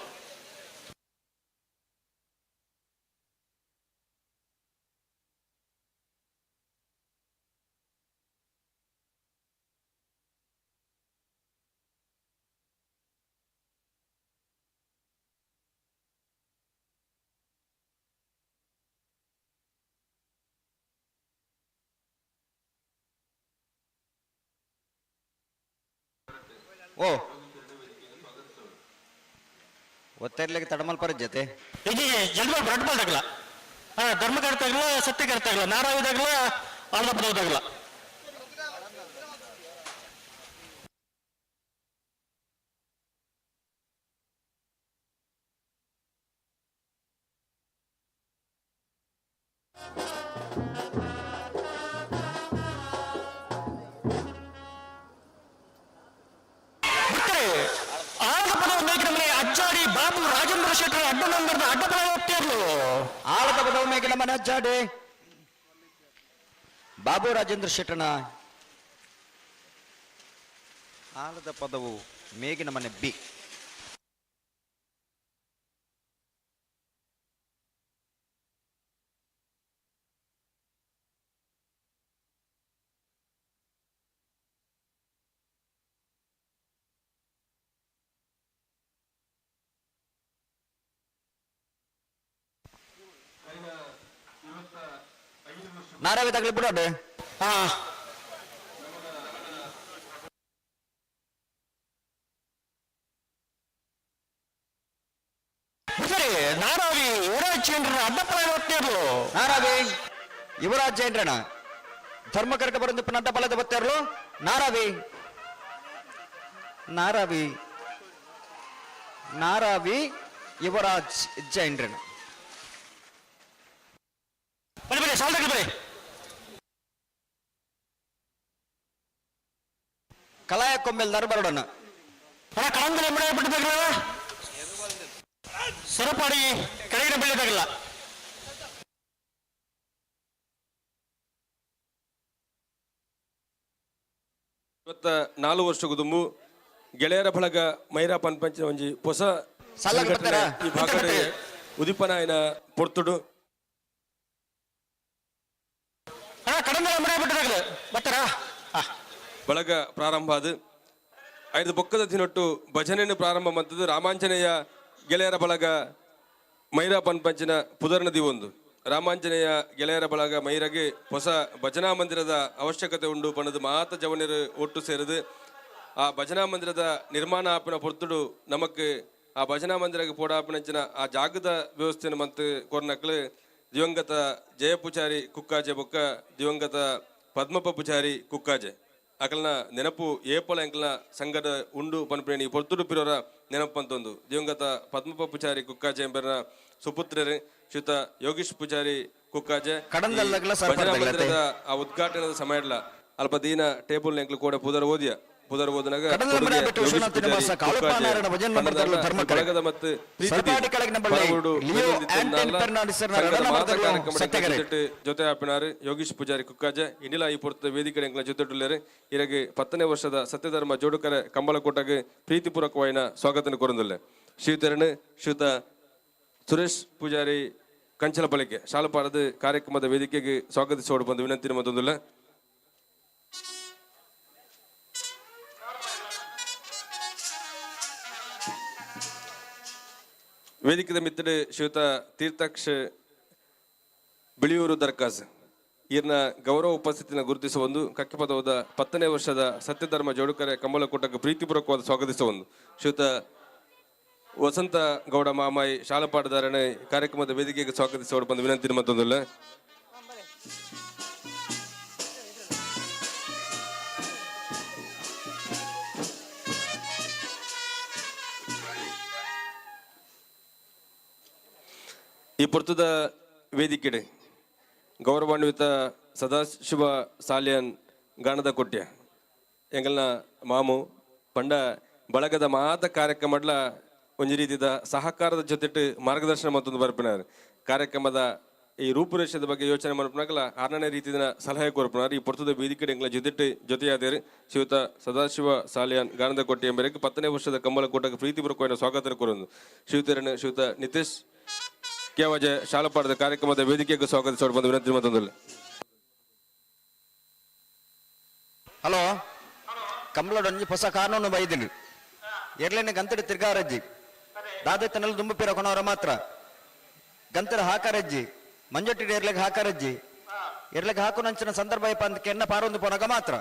ಓ ಒತ್ತೇರ್ಲಿಕ್ಕೆ ತಡಮಲ್ ಪರ ಜೊತೆ ಇದು ಜಲ್ದಿ ಬ್ರೆಡ್ ಬಾಲ್ದಾಗಲ ಧರ್ಮಕರ್ತಾಗಲ ಸತ್ಯಕರ್ತಾಗಲ ನಾರಾವಿದಾಗಲ ಆಳದ ಪದವದಾಗಲ. ಆಳದ ಪದವ ಮೇಗಿನ ಮನೆ ಅಜ್ಜಾಡಿ ಬಾಬು ರಾಜೇಂದ್ರ ಶೆಟ್ಟರ್ ಅಡ್ಡ ನಂಬರ್ದ ಅಡ್ಡ ಪದ ಒತ್ತಿರ್ಲು. ಆಳದ ಪದವು ಮೇಗಿನ ಮನೆ ಅಜ್ಜಾಡಿ ಬಾಬು ರಾಜೇಂದ್ರ ಶೆಟ್ಟರ್ನ ಆಳದ ಪದವು ಮೇಗಿನ ಮನೆ ಬಿ. ನಾರಾವಿ ತಗಲಿ ಬಿಡೋಡು. ಹಾ ಸರಿ ನಾರಾವಿ ಯುವರಾಜ್ ಚಂದ್ರನ ಅಡ್ಡಪ್ಪಲ ಒತ್ತಿರ್ಲು. ನಾರಾವಿ ಯುವರಾಜ್ ಜೈನ್ರಣ ಧರ್ಮಕರಟ ಬರಂದು ಅಡ್ಡಪಲದ ಬತ್ತೇರ್ಲು. ನಾರಾವಿ ನಾರಾವಿ ನಾರಾವಿ ಯುವರಾಜ್ ಜೈನ್ರಣ. ಬರೆ ಸಾಲದಕ್ಕೆ ಬರೆ ಕಲಾಯ ಕೊಂಬೆಲ್ದಾರು ಬರೋಡಣ. ಅಣ್ಣ ಕಳಂಗಲ ಬಿಟ್ಟದಾಗಲ್ಲ ಸರಪಾಡಿ ಕೆಳಗಿನ ಬೆಳೆದಾಗಲ್ಲ. ಇವತ್ತ 4 ವರ್ಷ ದುಂಬು ಗೆಳೆಯರ ಬಳಗ ಮೈರಾ ಪನ್ಪಂಚಿನ ಒಂಜಿ ಹೊಸ ಸಾಲಾಗ್ ಸಂಘಟನೆ ಬರ್ತಾರಾ? ಈ ಭಾಗದ ಉದಿಪನಾಯನ ಪೊರ್ತುಡು. ಅಣ್ಣ ಕಡಂಗಲ ಬಿಟ್ಟದಾಗಲ್ಲ ಬರ್ತಾರಾ? ಬಳಗ ಪ್ರಾರಂಭ ಅದು ಐದು ಬೊಕ್ಕದ ದಿನೊಟ್ಟು ಭಜನೆಯನ್ನು ಪ್ರಾರಂಭ ಮಂತದ್ದು ರಾಮಾಂಜನೇಯ ಗೆಳೆಯರ ಬಳಗ ಮೈರಾ ಪನ್ಪಂಚಿನ ಪುದರ್ನ ದಿವೊಂದು. ರಾಮಾಂಜನೇಯ ಗೆಳೆಯರ ಬಳಗ ಮೈರಗೆ ಹೊಸ ಭಜನಾ ಮಂದಿರದ ಅವಶ್ಯಕತೆ ಉಂಡು ಪಣದು ಮಾತ ಜವನರು ಒಟ್ಟು ಸೇರಿದು ಆ ಭಜನಾ ಮಂದಿರದ ನಿರ್ಮಾಣ ಆಪಿನ ಪೊರ್ತುಡು ನಮಕ್ ಆ ಭಜನಾ ಮಂದಿರಕ್ಕೆ ಪೋಡಾಪಿನಂಚಿನ ಆ ಜಾಗದ ವ್ಯವಸ್ಥೆಯನ್ನು ಮತ್ತು ಕೊರ್ನಕ್ಲು ದಿವಂಗತ ಜಯಪೂಜಾರಿ ಕುಕ್ಕಾಜೆ ಬೊಕ್ಕ ದಿವಂಗತ ಪದ್ಮಪ್ಪ ಪೂಜಾರಿ ಕುಕ್ಕಾಜೆ ಅಕಲ್ನ ನೆನಪು ಏಪಲ ಎಂಕಲ್ನ ಸಂಘದ ಉಂಡು ಪನ್ಪಿನ ಪೊರ್ತುಡು ಪಿರೋರ ನೆನಪು ಅಂತೊಂದು. ದಿವಂಗತ ಪದ್ಮಪ್ಪ ಪೂಜಾರಿ ಕುಕ್ಕಾಜೆ ಎಂಬರ್ನ ಸುಪುತ್ರರು ಶ್ರೀಯುತ ಯೋಗೀಶ್ ಪೂಜಾರಿ ಕುಕ್ಕಾಜೆ ಕಡಂದಲ್ಲಗಲ ಈ ಸರ್ಪಡ್ದಗಲತೆ. ಭಜನಾ ಮಂದಿರದ ಆ ಉದ್ಘಾಟನೆದ ಸಮಯ ಇಲ್ಲ ಅಲ್ಪ ದೀನ ಟೇಬಲ್ ಎಂಕ್ಲು ಕೂಡ ಪುದರ್ ಓದಿಯ ಪುದರ್ ಓದನಾಗ ಕಡಂದಲ ಕೊಡುಗೆ ಮನೆ ಬಿಟ್ಟು ಯೋಗೀಶ್ ವಿಶ್ವನಾಥ ಪೂಜಾರಿ ನಿವಾಸ ಕಾಳುಪ್ಪ ಕುಕ್ಕಾಜೆ ನಾರಾಯಣ ಭಜನೆ ಪನ್ನದಾನ ಮಂದಿರದಲ್ಲಿ ಧರ್ಮಕರೆ. ಬಳಗದ ಮತ್ತು ಪ್ರೀತಿ ಸರ್ಪಾಡಿ ಕೆಳಗಿನ ಬಳ್ಳಿ ಪರವೂರು ಲಿಯೋ ಬೆಂದಿದ್ದ ಆಂಟನ್ ನಾಲ್ಲ ಫೆರ್ನಾಂಡಿಸ್ ಸರ್ನ ಸಂಘದ ರಡನ ಮಾತಾ ಮರ್ದಲು ಕಾರ್ಯಕ್ರಮದ ಸತ್ಯಗರೆ. ಜೊತೆ ಜೊತೆ ಆಪಿನಾರು ಯೋಗೀಶ್ ಪೂಜಾರಿ ಕುಕ್ಕಾಜೆ ಇಂಡಿಲಾ ಈ ಪೊರ್ತದ ವೇದಿಕೆ ಎಂಕ್ಲ ಜೊತೆಟುಲ್ಲೇರು ಇರಗೆ 10ನೇ ವರ್ಷದ ಸತ್ಯಧರ್ಮ ಜೋಡುಕರೆ ಕಂಬಳಕೋಟಗೆ ಪ್ರೀತಿಪೂರ್ವಕವಾಯಿನ ಸ್ವಾಗತನ ಕೋರಂದುಲ್ಲೆ. ಶ್ರೀತರಣ್ ಶ್ರೀಯುತ ಸುರೇಶ್ ಪೂಜಾರಿ ಕಂಚಲ ಬಳಿಕೆ ಶಾಲಪಾಡದ ಕಾರ್ಯಕ್ರಮದ ವೇದಿಕೆಗೆ ಸ್ವಾಗತಿಸೋಡು ಬಂದು ವಿನಂತಿ ಮತ್ತೊಂದುಲ್ಲ. ವೇದಿಕೆದ ಮಿತ್ರಡು ಶ್ರೀಯುತ ತೀರ್ಥಕ್ಷ ಬಿಳಿಯೂರು ದರ್ಕಾಸ್ ಈರ್ನ ಗೌರವ ಉಪಸ್ಥಿತಿನ ಗುರುತಿಸುವ ಒಂದು ಕಕ್ಕೆಪದವದ 10ನೇ ವರ್ಷದ ಸತ್ಯಧರ್ಮ ಜೋಡುಕರೆ ಕಂಬಳಕೂಟಕ್ಕೆ ಪ್ರೀತಿಪೂರ್ವಕವಾದ ಸ್ವಾಗತಿಸುವ ಒಂದು ಶ್ರೀಯುತ ವಸಂತ ಗೌಡ ಮಾಮಾಯಿ ಶಾಲಪಾಠದಾರನೆ ಕಾರ್ಯಕ್ರಮದ ವೇದಿಕೆಗೆ ಸ್ವಾಗತಿಸುವ ಬಂದು ವಿನಂತಿ ಮತ್ತೊಂದಿಲ್ಲ. ಈ ಪೊರ್ತುದ ವೇದಿಕೆಡೆ ಗೌರವಾನ್ವಿತ ಸದಾಶಿವ ಸಾಲಿಯನ್ ಗಾಣದ ಕೊಟ್ಯ ಎಂಗಲ್ನ ಮಾಮು ಪಂಡ ಬಳಗದ ಮಾತ ಕಾರ್ಯಕ್ರಮಡ್ಲ ಒಂಜಿ ರೀತಿಯ ಸಹಕಾರದ ಜೊತೆಟ್ ಮಾರ್ಗದರ್ಶನ ಮತ್ತೊಂದು ಬರ್ಪಿನಾರ್ ಕಾರ್ಯಕ್ರಮದ ಈ ರೂಪುರೇಷದ ಬಗ್ಗೆ ಯೋಚನೆ ಮಾಡ್ಪನಾಗಲ ಆರನೇ ರೀತಿಯ ಸಲಹೆ ಕೊರ್ಪನಾರ್ ಈ ಪೊರ್ತುದ ವೇದಿಕೆ ಎಂಗ್ಲ ಜೊತೆಟ್ ಜೊತೆಯಾದೇರು ಶ್ರೀಯುತ ಸದಾಶಿವ ಸಾಲಿಯಾನ್ ಗಾನದ ಕೊಟ್ಟಿ ಎಂಬರಿಗೆ 10ನೇ ವರ್ಷದ ಕಂಬಳಕೂಟಕ್ಕೆ ಪ್ರೀತಿಪೂರ್ವಕವಾದ ಸ್ವಾಗತ ಕೋರೊಂದು ಶ್ರೀಯುತರನ್ನು ಶ್ರೀಯುತ ನಿತೇಶ್ ಕೇವಜೆ ಶಾಲಪಾಡದ ಕಾರ್ಯಕ್ರಮದ ವೇದಿಕೆಗೆ ಸ್ವಾಗತಿಸೋಡು ಬಂದು ವಿನಂತಿ ಮತ್ತೊಂದಿಲ್ಲ. ಹಲೋ ಕಂಬಳಡೊಂಜಿ ಹೊಸ ಕಾನೂನು ಬೈದಿನಿ ಎರ್ಲೆನೆ ಗಂತಡಿ ತಿರ್ಗಾರಜ್ಜಿ ದಾದೆತ್ತನಲ್ಲಿ ದುಂಬು ಪಿರ ಕೊನವರ ಮಾತ್ರ ಗಂತರ ಹಾಕಾರಜ್ಜಿ ಮಂಜೊಟ್ಟಿ ಎರ್ಲೆಗ್ ಹಾಕಾರಜ್ಜಿ ಎರ್ಲೆಗ್ ಹಾಕು ನಂಚಿನ ಸಂದರ್ಭ ಯಪ್ಪ ಅಂತ ಕೆನ್ನ ಪಾರೊಂದು ಪೋನಗ ಮಾತ್ರ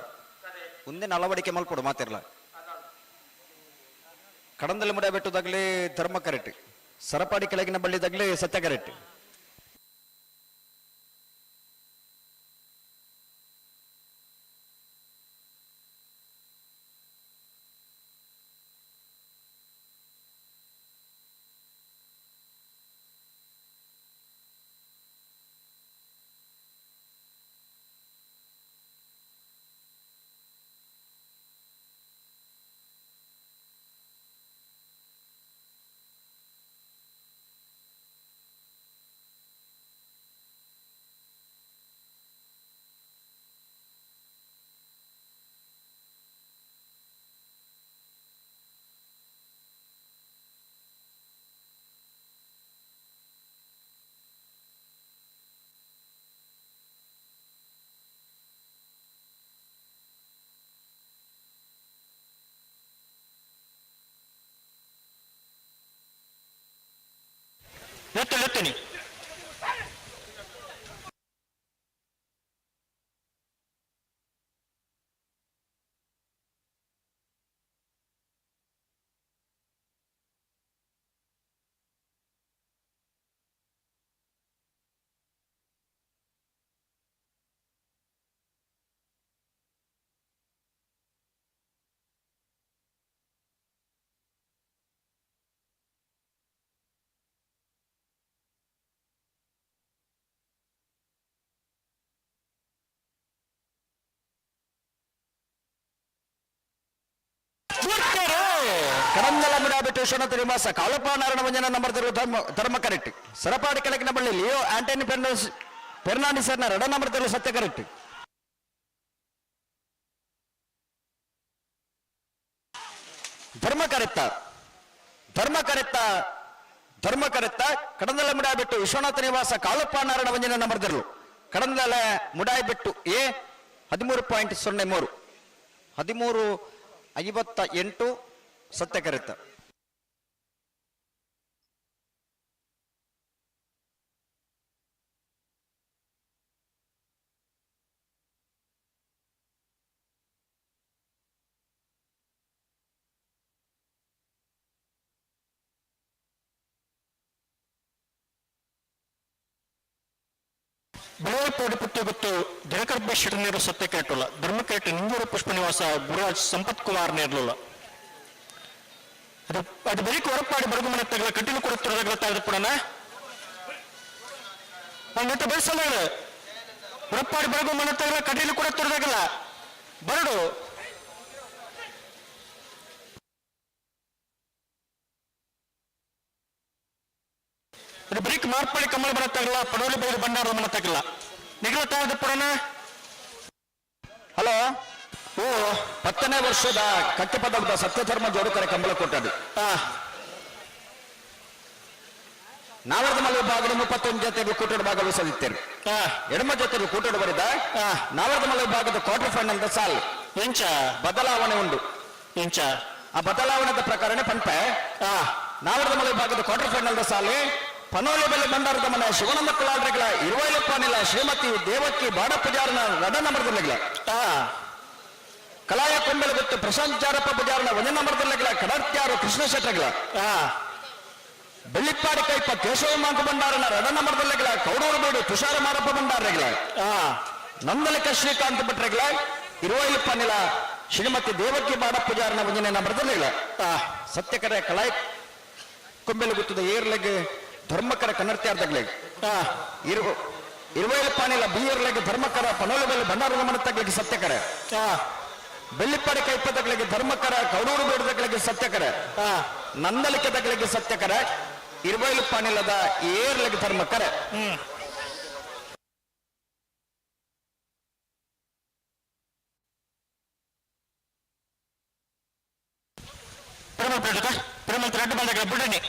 ಮುಂದಿನ ಅಳವಡಿಕೆ ಮಲ್ಪಡು ಮಾತಿರ್ಲ. ಕಡಂದಲಿ ಮುಡ ಬೆಟ್ಟದಾಗ್ಲಿ ಧರ್ಮ ಕರೆಕ್ಟ್, ಸರಪಾಡಿ ಕೆಳಗಿನ ಬಳ್ಳಿದಾಗ್ಲಿ ಸತ್ಯ ಕರೆಕ್ಟ್. ಲೆತ್ತು ಲೆತ್ತನಿ. ಕಡಂದಲ ಮುಡಾಬಿಟ್ಟು ವಿಶ್ವನಾಥ ನಿವಾಸ ಕಾಳಪ್ಪ ನಾರಾಯಣ ವಂಜನ ನಂಬರ್ ಧರ್ಮ ಕರೆಕ್ಟ್. ಸರಪಾಡಿ ಕೆಳಗಿನ ಬಳ್ಳಿ ಲಿಯೋ ಆಂಟನಿ ಫೆರ್ನಾಂಡಿಸ್ ರಡ ನಂಬರ್ ಸತ್ಯ ಕರೆಕ್ಟ್. ಧರ್ಮ ಕರೆತ್ತ ಧರ್ಮ ಕರೆತ್ತ ಧರ್ಮ ಕರೆತ್ತ ಕಡಂದಲ ಮುಡಾಬಿಟ್ಟು ವಿಶ್ವನಾಥ ನಿವಾಸ ಕಾಳಪ್ಪ ನಾರಾಯಣ ವಂಜನ ನಂಬರ್ ಕಡಂದಲ ಮುಡಾಯಿಬಿಟ್ಟು ಎ 13.03 13.58 ಸತ್ಯ ಕರೆತ್ತ. ಬೆಳವೈಪೋಡಿ ಗೊತ್ತು ದಿನಕರ್ ಬಿ ಶೆಟ್ಟರ್ ಸತ್ಯ ಕೇಟುಲ್ಲ. ಧರ್ಮಕೇಟು ನಿಂಗೂರು ಪುಷ್ಪ ನಿವಾಸ ಗುರುರಾಜ್ ಸಂಪತ್ ಕುಮಾರ್ ನೇರ್ಲುಲ್ಲ. ಅದು ಅದು ಬರೀಕ್ ಹೊರಪಾಡಿ ಬರಗು ಮನೆ ತಗಲ ಕಟ್ಟಿಲು ಕೊಡುತ್ತಿರೋದಾಗಲ ತಾಯ್ದಪ್ಪಣನ ನನ್ನ ಬಯಸಲ್ಲ. ಹೊರಪಾಡಿ ಬರಗು ಮನೆ ತಗಲ ಕಟ್ಟಿಲು ಕೊಡುತ್ತಿರೋದಾಗಲ್ಲ ಬರಡು. ಅದು ಬರೀಕ್ ಮಾರ್ಪಾಡಿ ಕಮಲ ಬರತ್ತಾಗಲ್ಲ ಪಡೋಲಿ ಬೈದು ಭಂಡಾರದ ಮನೆ ತಗಲ್ಲ ನಿಗಲ ತಾಯ್ದಪ್ಪಣನ. ಹಲೋ, ಓ 10ನೇ ವರ್ಷದ ಕಟ್ಟೆಪದದ ಸತ್ಯಧರ್ಮ ಜೋಡುಕರೆ ಕಂಬಳ ಕೊಟ್ಟದ್ದು. ನಾವರದ ಮಲ್ಲ ವಿಭಾಗದ 31 ಜೊತೆಗೆ ಕೂಟದ ಭಾಗವಹಿಸಲಿದ್ದೇನೆ. ಎಡಮ ಜೊತೆಗೆ ಕೂಟದ ಬರಿದ ನಾವರದ ಮಲ್ಲ ವಿಭಾಗದ ಕ್ವಾರ್ಟರ್ ಫೈನಲ್ ಸಾಲ್ ಎಂಚ ಬದಲಾವಣೆ ಉಂಟು. ಎಂಚ ಆ ಬದಲಾವಣೆದ ಪ್ರಕಾರನೇ ಪಂಪೆ ನಾವರದ ಮಲ್ಲ ವಿಭಾಗದ ಕ್ವಾರ್ಟರ್ ಫೈನಲ್ ಸಾಲೆ ಪನೋಲಿ ಬೆಲೆ ಭಂಡಾರದ ಮನೆ ಶಿವನಂದ ಕುಲಾಡ್ರಿಗಳ ಇರುವೈಲಪ್ಪನಿಲ್ಲ ಶ್ರೀಮತಿ ದೇವಕ್ಕಿ ಬಾಡ ಪೂಜಾರನ ರಡ ನಂಬರ್ದಲ್ಲಿಗಳ ಕಲಾಯ ಕೊಂಬೆಲ ಗೊತ್ತು ಪ್ರಶಾಂತ್ ಜಾರಪ್ಪ ಪೂಜಾರನ ಒಂದೇ ನಂಬರ್ದಲ್ಲಿಗಳ ಕಡತ್ಯಾರು ಕೃಷ್ಣ ಶೆಟ್ಟಗಳ ಬೆಳ್ಳಿಪ್ಪಾಡಿ ಕೈಪ ಕೇಶವ ಮಾಂಕ ಭಂಡಾರನ ರಡ ನಂಬರ್ದಲ್ಲಿಗಳ ಕೌಡೂರು ಬೀಡು ತುಷಾರ ಮಾರಪ್ಪ ಭಂಡಾರಗಳ ನಂದಲಿಕ ಶ್ರೀಕಾಂತ್ ಭಟ್ರೆಗಳ ಇರುವೈಲಪ್ಪನಿಲ ಶ್ರೀಮತಿ ದೇವಕ್ಕಿ ಬಾಡ ಪೂಜಾರನ ಒಂದನೇ ನಂಬರ್ದಲ್ಲಿಗಳ ಸತ್ಯಕರೆ ಕಲಾಯ ಕೊಂಬೆಲು ಗುತ್ತದ ಏರ್ಲೆಗ್ ಧರ್ಮಕರ ಕನ್ನಡತ್ಯಾರ್ದಗ್ಲೆಗ್ ಇರುವೈಲಪ್ಪನಿಲ ಬಿಯರ್ಲೆಗ್ ಧರ್ಮಕರ ಪನೋಲು ಬೆಲೆ ಭಂಡಾರದ ಮನತಗ್ಲಿಗೆ ಸತ್ಯಕರೆ ಬೆಳ್ಳಿಪ್ಪಾಡಿ ಕೈಪದಗಳಿಗೆ ಧರ್ಮಕರ ಕೌಡೂರು ಬೇಡದಗಳಿಗೆ ಸತ್ಯಕರ ನಂದಲಿಕದಗಳಿಗೆ ಸತ್ಯಕರ ಇರುವೈಲಪ್ಪನಿಲದ ಏರ್ಲೆಗ್ ಧರ್ಮಕರ. ಪ್ರೇಮ ರೆಡ್ಡು ಬಂದಾಗ ಬಿಡಣಿ.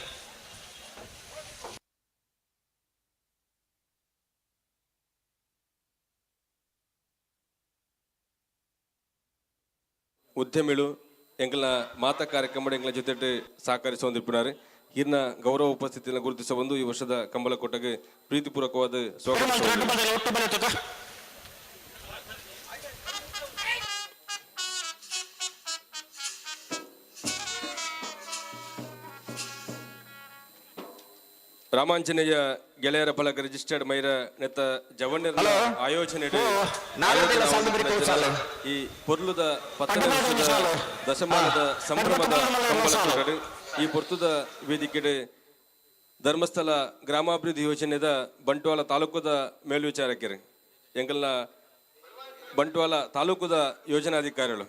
ಉದ್ಯಮಿಳು ಎಂಕಲ್ನ ಮಾತಾ ಕಾರ್ಯಕ್ರಮ ಎಂಕಲ ಜೊತೆ ಸಹಕರಿಸುವಂದಿಪ್ಪಿನಾರು ಇರ್ನ ಗೌರವ ಉಪಸ್ಥಿತಿಯನ್ನು ಗುರುತಿಸ ಬಂದು ಈ ವರ್ಷದ ಕಂಬಳಕೋಟೆಗೆ ಪ್ರೀತಿಪೂರ್ವಕವಾದ ಸ್ವಾಗತ. ರಾಮಾಂಜನೇಯ ಗೆಳೆಯರ ಬಳಗ ರಿಜಿಸ್ಟರ್ಡ್ ಮೈರ ನೆತ್ತ ಜವಣ್ಯರ ಆಯೋಜನೆ ಈ ಪೊರ್ಲುದ 10ನೇ ವರ್ಷದ ದಶಮಾನದ ಸಂಭ್ರಮದ ಕಂಬಳ ಈ ಪೊರ್ತುದ ವೇದಿಕೆಡೆ ಧರ್ಮಸ್ಥಳ ಗ್ರಾಮಾಭಿವೃದ್ಧಿ ಯೋಜನೆದ ಬಂಟ್ವಾಳ ತಾಲೂಕುದ ಮೇಲ್ವಿಚಾರಕರು ಎಂಕಲ್ನ ಬಂಟ್ವಾಳ ತಾಲೂಕುದ ಯೋಜನಾಧಿಕಾರಿಗಳು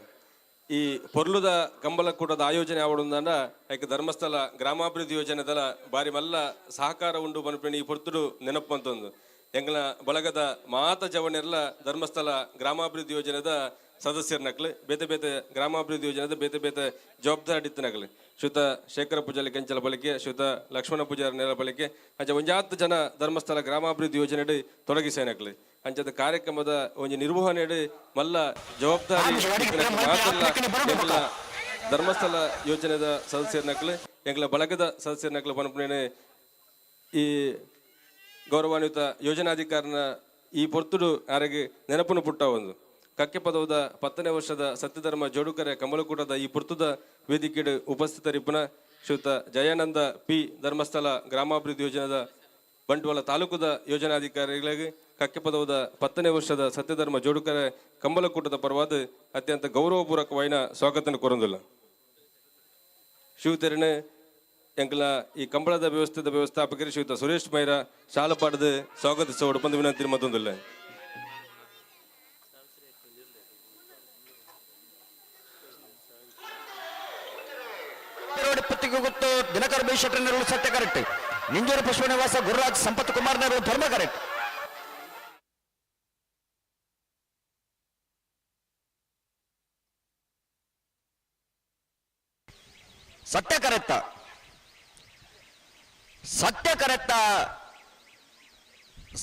ಈ ಪೊರ್ಲುದ ಕಂಬಳಕೂಟದ ಆಯೋಜನೆ ಆವಡುಂದಂಡ ಐಕ್ ಧರ್ಮಸ್ಥಳ ಗ್ರಾಮಾಭಿವೃದ್ಧಿ ಯೋಜನೆದಲ ಬಾರಿ ಮಲ್ಲ ಸಹಕಾರ ಉಂಡು ಪನ್ಪಿನ ಈ ಪೊರ್ತುಡು ನೆನಪು ಎಂಕಲ್ನ ಬಳಗದ ಮಾತ ಜವನೆರ್ಲ ಧರ್ಮಸ್ಥಳ ಗ್ರಾಮಾಭಿವೃದ್ಧಿ ಯೋಜನೆದ ಸದಸ್ಯರ ನಕ್ಲು ಬೇತೆ ಬೇತೆ ಗ್ರಾಮಾಭಿವೃದ್ಧಿ ಯೋಜನೆದ ಬೇತೆ ಬೇತೆ ಜವಾಬ್ದಾರಿ ಇತ್ತು ಶ್ರೀಯುತ ಶೇಖರ ಪೂಜಾರಿ ಕಂಚಲ ಬಳಿಕೆ ಶ್ರೀಯುತ ಲಕ್ಷ್ಮಣ ಪೂಜಾರಿ ನೇರ ಬಳಿಕೆ ಅಂಚ ಒಂಜಾತ್ ಜನ ಧರ್ಮಸ್ಥಳ ಗ್ರಾಮಾಭಿವೃದ್ಧಿ ಯೋಜನೆ ತೊಡಗಿಸೇನಕ್ಲು ಅಂಚದ ಕಾರ್ಯಕ್ರಮದ ಒಂಜಿ ನಿರ್ವಹಣೆ ಮಲ್ಲ ಜವಾಬ್ದಾರಿ ಧರ್ಮಸ್ಥಳ ಯೋಜನೆದ ಸದಸ್ಯರ ನಕ್ಲು ಎಂಗ್ಲ ಬಳಗದ ಸದಸ್ಯರ ನಕ್ಲು ಪನ್ಪುನೇನೆ ಈ ಗೌರವಾನ್ವಿತ ಯೋಜನಾಧಿಕಾರನ ಈ ಪೊರ್ತುಡು ಆರೆಗೆ ನೆನಪುನು ಪುಟ್ಟ ಒಂದು ಕಕ್ಕೆ ಪದವದ 10ನೇ ವರ್ಷದ ಸತ್ಯಧರ್ಮ ಜೋಡುಕರೆ ಕಮಲಕೂಟದ ಈ ಪುರ್ತುದ ವೇದಿಕೆಡು ಉಪಸ್ಥಿತರಿಪ್ಪುನ ಶ್ರೀಯುತ ಜಯಾನಂದ ಪಿ ಧರ್ಮಸ್ಥಳ ಗ್ರಾಮಾಭಿವೃದ್ಧಿ ಯೋಜನೆದ ಬಂಟ್ವಾಳ ತಾಲೂಕುದ ಯೋಜನಾಧಿಕಾರಿಗಳಿಗೆ ಕಕ್ಕೆ ಪದವದ 10ನೇ ವರ್ಷದ ಸತ್ಯಧರ್ಮ ಜೋಡುಕರೆ ಕಂಬಲಕೂಟದ ಪರವಾದ ಅತ್ಯಂತ ಗೌರವಪೂರ್ವಕವಾಯಿನ ಸ್ವಾಗತನ ಕೋರಂದಿಲ್ಲ. ಶಿವತೆರನೆ ಎಂಕಲ ಈ ಕಂಬಳದ ವ್ಯವಸ್ಥೆದ ವ್ಯವಸ್ಥಾಪಕರು ಶ್ರೀಯುತ ಸುರೇಶ್ ಮೈರ ಶಾಲಪಾಡದ ಸ್ವಾಗತಿಸುವ ಬಂದು ವಿನಂತಿ ಮತ್ತೊಂದಿಲ್ಲ. ನಿಂಜೂರು ಪುಷ್ಪ ನಿವಾಸ ಗುರುರಾಜ್ ಸಂಪತ್ ಕುಮಾರ್ ನೇರ್ಲು ಧರ್ಮಕರೆಟ್. ಸತ್ಯ ಕರೆತ್ತ ಸತ್ಯ ಕರೆತ್ತ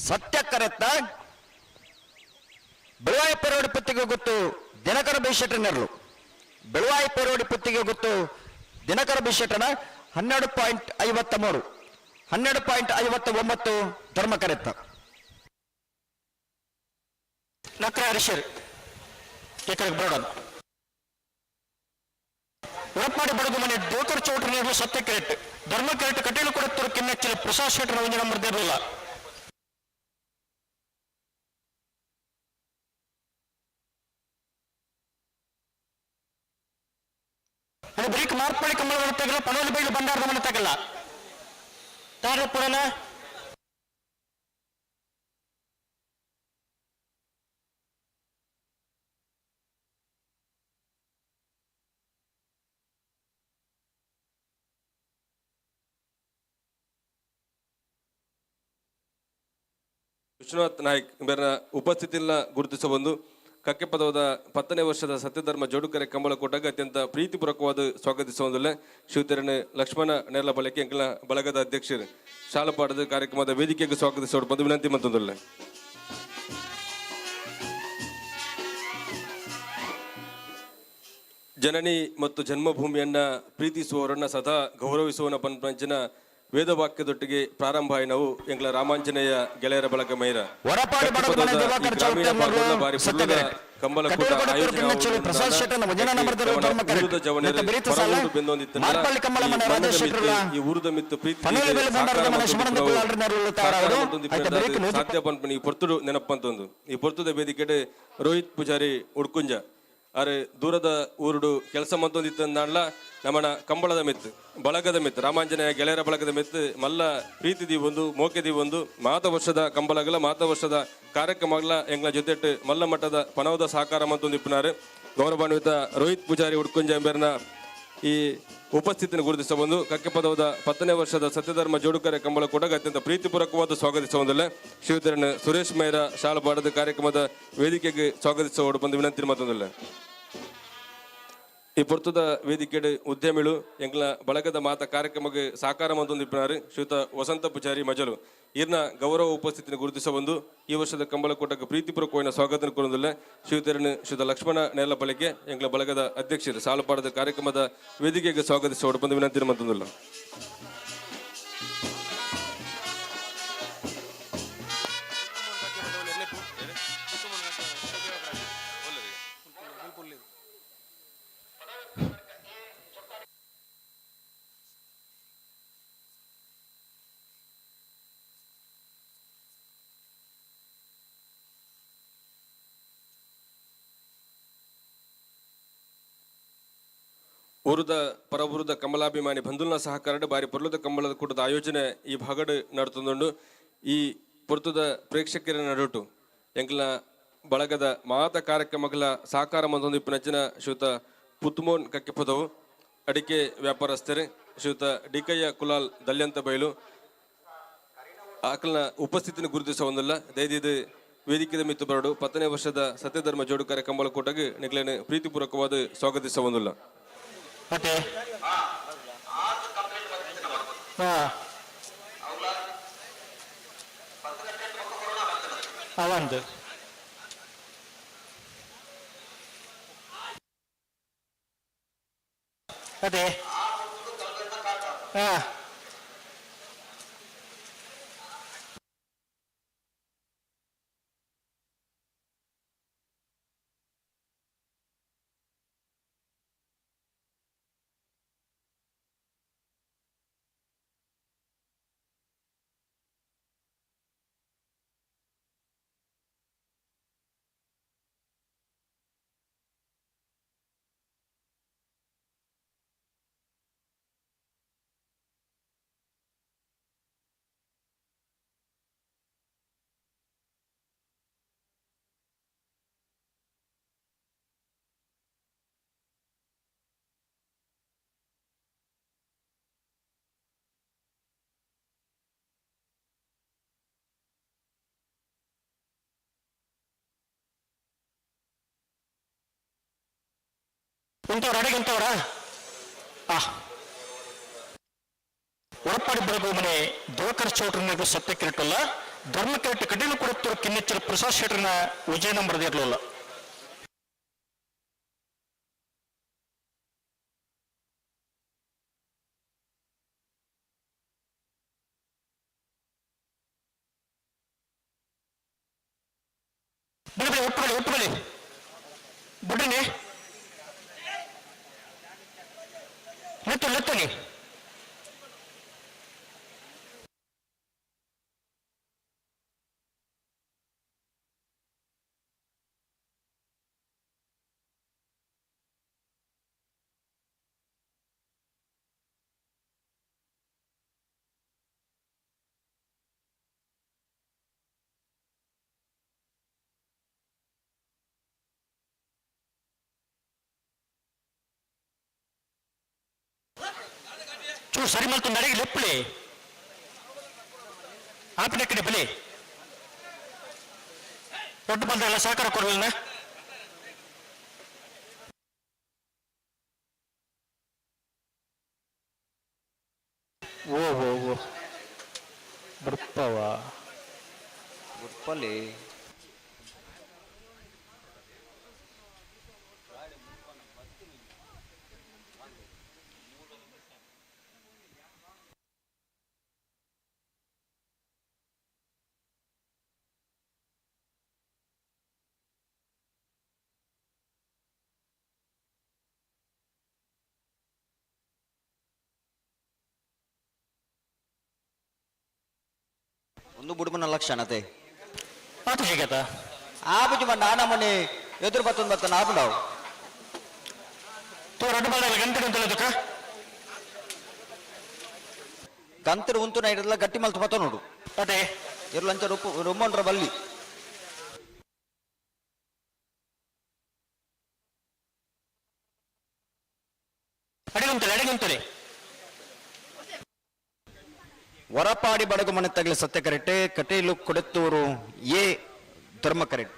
ಸತ್ಯ ಕರೆತ್ತ ಬೆಳವಾಯಿ ಪೆರೋಡಿ ಪುತ್ತಿಗೆ ಗೊತ್ತು ದಿನಕರ ಬಿಶೆಟ್ಟರ್ನರ್ಲು. ಬೆಳವಾಯಿ ಪೆರೋಡಿ ಪುತ್ತಿಗೆ ಗೊತ್ತು ದಿನಕರ ಬಿಶೆಟ್ಟನ 12.53 12.59 ಧರ್ಮ ಕರೆತ್ತ. ನಕ್ರ ಹರೀಶರ್ ಎಕರೆಗೆ ಬರೋಣ. ಒಳಪಾಡಿ ಬಡಗು ಮನೆ ಡೋಕರ್ ಚೌಟ್ರಿ ನೇರ್ಲು ಸತ್ಯ ಕೆರೆಟ್. ಧರ್ಮ ಕೆರೆಟ್ ಕಟೀಲು ಕೊಡತ್ತೂರು ಕಿನ್ನಚ್ಚಿನ ಪ್ರಸಾದ್ ಶೆಟ್ಟರ್ ಒಂಜಿ ನಂಬರ್ ದೇರ್ಲಿಲ್ಲ. ಅದು ಬರೀಕ್ ಮಾರ್ಪಳ್ಳಿ ಕಂಬಳ ತಗಲ್ಲ, ಪನೋಲಿ ಬೈಲು ಬಂಡಾರದ ಮನೆ ತಗಲ್ಲ. ತಾರ ಪುಡನ ವಿಶ್ವನಾಥ್ ನಾಯ್ಕ್ ಇವರ ಉಪಸ್ಥಿತಿಯನ್ನ ಗುರುತಿಸಬಂದು ಕಕ್ಕೆಪದವದ 10ನೇ ವರ್ಷದ ಸತ್ಯಧರ್ಮ ಜೋಡುಕರೆ ಕಂಬಳ ಕೂಟಕ್ಕೆ ಅತ್ಯಂತ ಪ್ರೀತಿಪೂರ್ವಕವಾದ ಸ್ವಾಗತಿಸುವುದಿಲ್ಲ. ಶಿವತರಣ್ ಲಕ್ಷ್ಮಣ ನೇರ್ಲ ಬಳಕೆ ಎಂಕಲ ಬಳಗದ ಅಧ್ಯಕ್ಷರು ಶಾಲಪಾಠದ ಕಾರ್ಯಕ್ರಮದ ವೇದಿಕೆಗೆ ಸ್ವಾಗತಿಸುವ ಬಂದು ವಿನಂತಿ ಮತ್ತೊಂದಿಲ್ಲ. ಜನನಿ ಮತ್ತು ಜನ್ಮಭೂಮಿಯನ್ನ ಪ್ರೀತಿಸುವವರನ್ನ ಸದಾ ಗೌರವಿಸುವನ ಪಂಚನ ವೇದವಾಕ್ಯದೊಟ್ಟಿಗೆ ಪ್ರಾರಂಭ ನಾವು ಎಂಗಳ ರಾಮಾಂಜನೇಯ ಗೆಳೆಯರ ಬಳಗ ಮೈರ. ಕಂಬಳ ಕೂಟ ಆಯೋಜನೆ ಈ ಊರದ ಮಿತ್ತು ಪ್ರೀತಿ ಸಾಧ್ಯ ಪನ್ಪುನಿ ಈ ಪೊರ್ತುಡು ನೆನಪಂತೊಂದು. ಈ ಪೊರ್ತುದ ವೇದಿಕೆಡ್ ರೋಹಿತ್ ಪೂಜಾರಿ ಉಡ್ಕುಂಜ ಅರೆ ದೂರದ ಊರುಡು ಕೆಲಸ ಮಂತೊಂದಿತ್ತಂದಾಂಡ್ಲ ನಮನ ಕಂಬಳದ ಮೆತ್ತು ಬಳಗದ ಮೆತ್ತು ರಾಮಾಂಜನೇಯ ಗೆಳೆಯರ ಬಳಗದ ಮೆತ್ತು ಮಲ್ಲ ಪ್ರೀತಿ ದೀವೊಂದು ಮೋಕೆ ದೀವೊಂದು ಮಾತ ವರ್ಷದ ಕಂಬಳಗಲ ಮಾತ ವರ್ಷದ ಕಾರ್ಯಕ್ರಮಗಳ ಎಂಗ್ಲ ಜೊತೆಟ್ ಮಲ್ಲ ಮಟ್ಟದ ಪನವದ ಸಹಕಾರ ಮಂತೊಂದು ಇಪ್ಪುನಾರು. ಗೌರವಾನ್ವಿತ ರೋಹಿತ್ ಪೂಜಾರಿ ಉಡ್ಕುಂಜ ಎಂಬೆರ್ನ ಈ ಉಪಸ್ಥಿತಿಯನ್ನು ಗುರುತಿಸ ಬಂದು ಕಕ್ಕೆಪದವದ 10ನೇ ವರ್ಷದ ಸತ್ಯಧರ್ಮ ಜೋಡುಕರೆ ಕಂಬಳ ಕೂಡ ಅತ್ಯಂತ ಪ್ರೀತಿಪೂರ್ವಕವಾದ ಸ್ವಾಗತಿಸುವುದಿಲ್ಲ. ಶ್ರೀಧರನ್ ಸುರೇಶ್ ಮೈರ ಶಾಲಾ ಕಾರ್ಯಕ್ರಮದ ವೇದಿಕೆಗೆ ಸ್ವಾಗತಿಸುವ ಬಂದು ವಿನಂತಿ ಮತ್ತೊಂದಿಲ್ಲ. ಈ ಪೊರ್ತುದ ವೇದಿಕೆಡ್ ಉದ್ಯಮಿಳು ಎಂಗ್ಲ ಬಳಗದ ಮಾತ ಕಾರ್ಯಕ್ರಮಕ್ಕೆ ಸಾಕಾರ ಮಂತೊಂದು ಇಪ್ಪುನಾರು ಶ್ರೀಯುತ ವಸಂತ ಪೂಜಾರಿ ಮಜಲು ಈರ್ನ ಗೌರವ ಉಪಸ್ಥಿತಿಯನ್ನು ಗುರುತಿಸ ಬಂದು ಈ ವರ್ಷದ ಕಂಬಳಕೂಟಕ್ಕೆ ಪ್ರೀತಿಪೂರ್ವಕವಾದ ಸ್ವಾಗತ ಕೋರುವುದಿಲ್ಲ. ಶ್ರೀಧರನ್ ಶ್ರೀಯುತ ಲಕ್ಷ್ಮಣ ನೇರ್ಲ ಬಳಕೆ ಎಂಗ್ಲ ಬಳಗದ ಅಧ್ಯಕ್ಷರು ಸಾಲುಪಾಡದ ಕಾರ್ಯಕ್ರಮದ ವೇದಿಕೆಗೆ ಸ್ವಾಗತಿಸುವ ಬಂದು ವಿನಂತಿ ಮತ್ತೊಂದಿಲ್ಲ. ಊರುದ ಪರಬೂರುದ ಕಮಲಾಭಿಮಾನಿ ಬಂಧುಲ್ನ ಸಹಕಾರಡ್ ಬಾರಿ ಪೊರ್ಲುದ ಕಂಬಳದ ಕೂಟದ ಆಯೋಜನೆ ಈ ಭಾಗಡ್ ನಡತೊಂದುಂಡು. ಈ ಪೊರ್ತುದ ಪ್ರೇಕ್ಷಕರ ನಡುಟು ಎಂಕ್ಲ ಬಳಗದ ಮಾತ ಕಾರ್ಯಕ್ರಮಗಳ ಸಹಕಾರ ಮಂತೊಂದು ಇಪ್ಪುನಂಚಿನ ಶ್ರೀಯುತ ಪುತ್ಮೋನ್ ಕಕ್ಕೆಪದವು ಅಡಿಕೆ ವ್ಯಾಪಾರಸ್ಥರು ಶ್ರೀಯುತ ಡಿಕಯ್ಯ ಕುಲಾಲ್ ದಲ್ಯಂತ ಬೈಲು ಆಕಲ್ನ ಉಪಸ್ಥಿತಿನ ಗುರುತಿಸುವಂದಿಲ್ಲ. ದಯದಿದ್ದು ವೇದಿಕೆದ ಮಿತ್ತು ಬರಡು 10ನೇ ವರ್ಷದ ಸತ್ಯಧರ್ಮ ಜೋಡುಕರೆ ಕಂಬಳ ಕೂಟಕ್ಕೆ ನಿಗ್ಲೇನು ಪ್ರೀತಿಪೂರ್ವಕವಾದ ಸ್ವಾಗತಿಸುವಂದಿಲ್ಲ. ಮತ್ತೆ ಅವಂದು ಅದೇ ಹಾ ಉಂತವ್ರ ಅಡಿಗೆ ಉಂತವ್ರ. ಆ ಒಳಪಾಡಿ ಬೆಳಗು ಮನೆ ದಿವಾಕರ್ ಚೌಟ್ರನಿಗೂ ಸತ್ಯ ಕಿರೀಟಲ್ಲ. ಧರ್ಮ ಕಿರೀಟ ಕಟೀಲು ಕೊಡುತ್ತರು ಕಿನ್ನೆಚ್ಚರ ಪ್ರಸಾದ್ ಶೆಟ್ಟರ್ನ ವಿಜಯ ನಂಬರ್ ಇರಲಿಲ್ಲ. ಬಿಡಿ ಬಿಡಿ, ಒಟ್ಟು ಒಟ್ಟು ಬಿಡಿ, ಬಿಡ್ರಿ. ಲೆತ್ತು ಲೆತ್ತನಿ. ಚೂರು ಸರಿ ಮಲ್ತು ನಡಿಗೆ ಲೆಪ್ಪಳಿ ಆಪಿನ ಕಡೆ ಬಲಿ ದೊಡ್ಡ ಬಂದಾಗಲ್ಲ ಸಹಕಾರ ಕೊಡಲಿಲ್ಲ. ಓ ಓ ಓ ಬರ್ತಾವ. ಗುಡ್ಪಲ್ಲಿ. ಒಂದು ಬುಡುಮನ ಲಕ್ಷಣತೆ. ಆತು ಹೇಗತ? ಆಪುಜಿ ಬಂಡ ಆನಮನೆ ಎದುರು ಬತ್ತೊಂದು ಬತ್ತನ ಆಪುಂಡವು. ತೋ ರಡ್ಡು ಬಂದಾಗ ಗಂಟೆ ಅಂತ. ಕಂತರು ಉಂತು ನೈಟಲ್ಲ ಗಟ್ಟಿ ಮಲ್ತು ಬತ್ತ ನೋಡು. ಅದೇ. ಇರ್ಲಂಚ ರುಪ್ಪು ರುಮ್ಮಂಡ್ರ ಬಲ್ಲಿ. ಅಡಿಗುಂತಲೆ ಅಡಿಗುಂತಲೆ. ವರಪಾಡಿ ಬಡಗು ಮನೆ ತಗಲಿ ಸತ್ಯ ಕರೆಕ್ಟ್. ಕಟೀಲು ಕೊಡೆತ್ತೂರು ಎ ಧರ್ಮ ಕರೆಕ್ಟ್.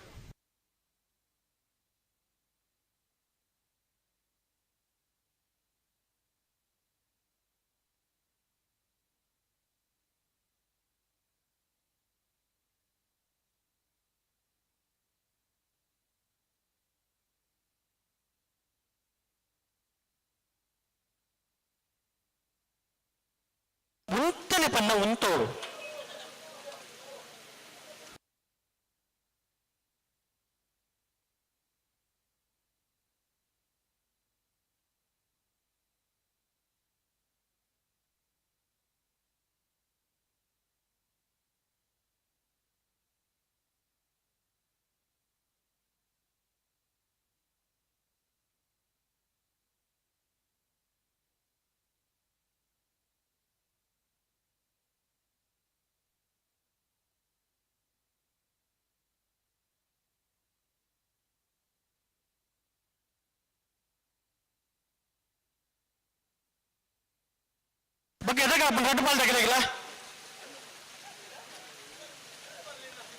ಉಂತಲೆ ಪನ್ನ ಉಂತೋಡು. ಬಗ್ಗೆ ಎದಾಗ ರಡ್ಡು ಬಾಲ್ ತಗಲಿಲ್ಲ.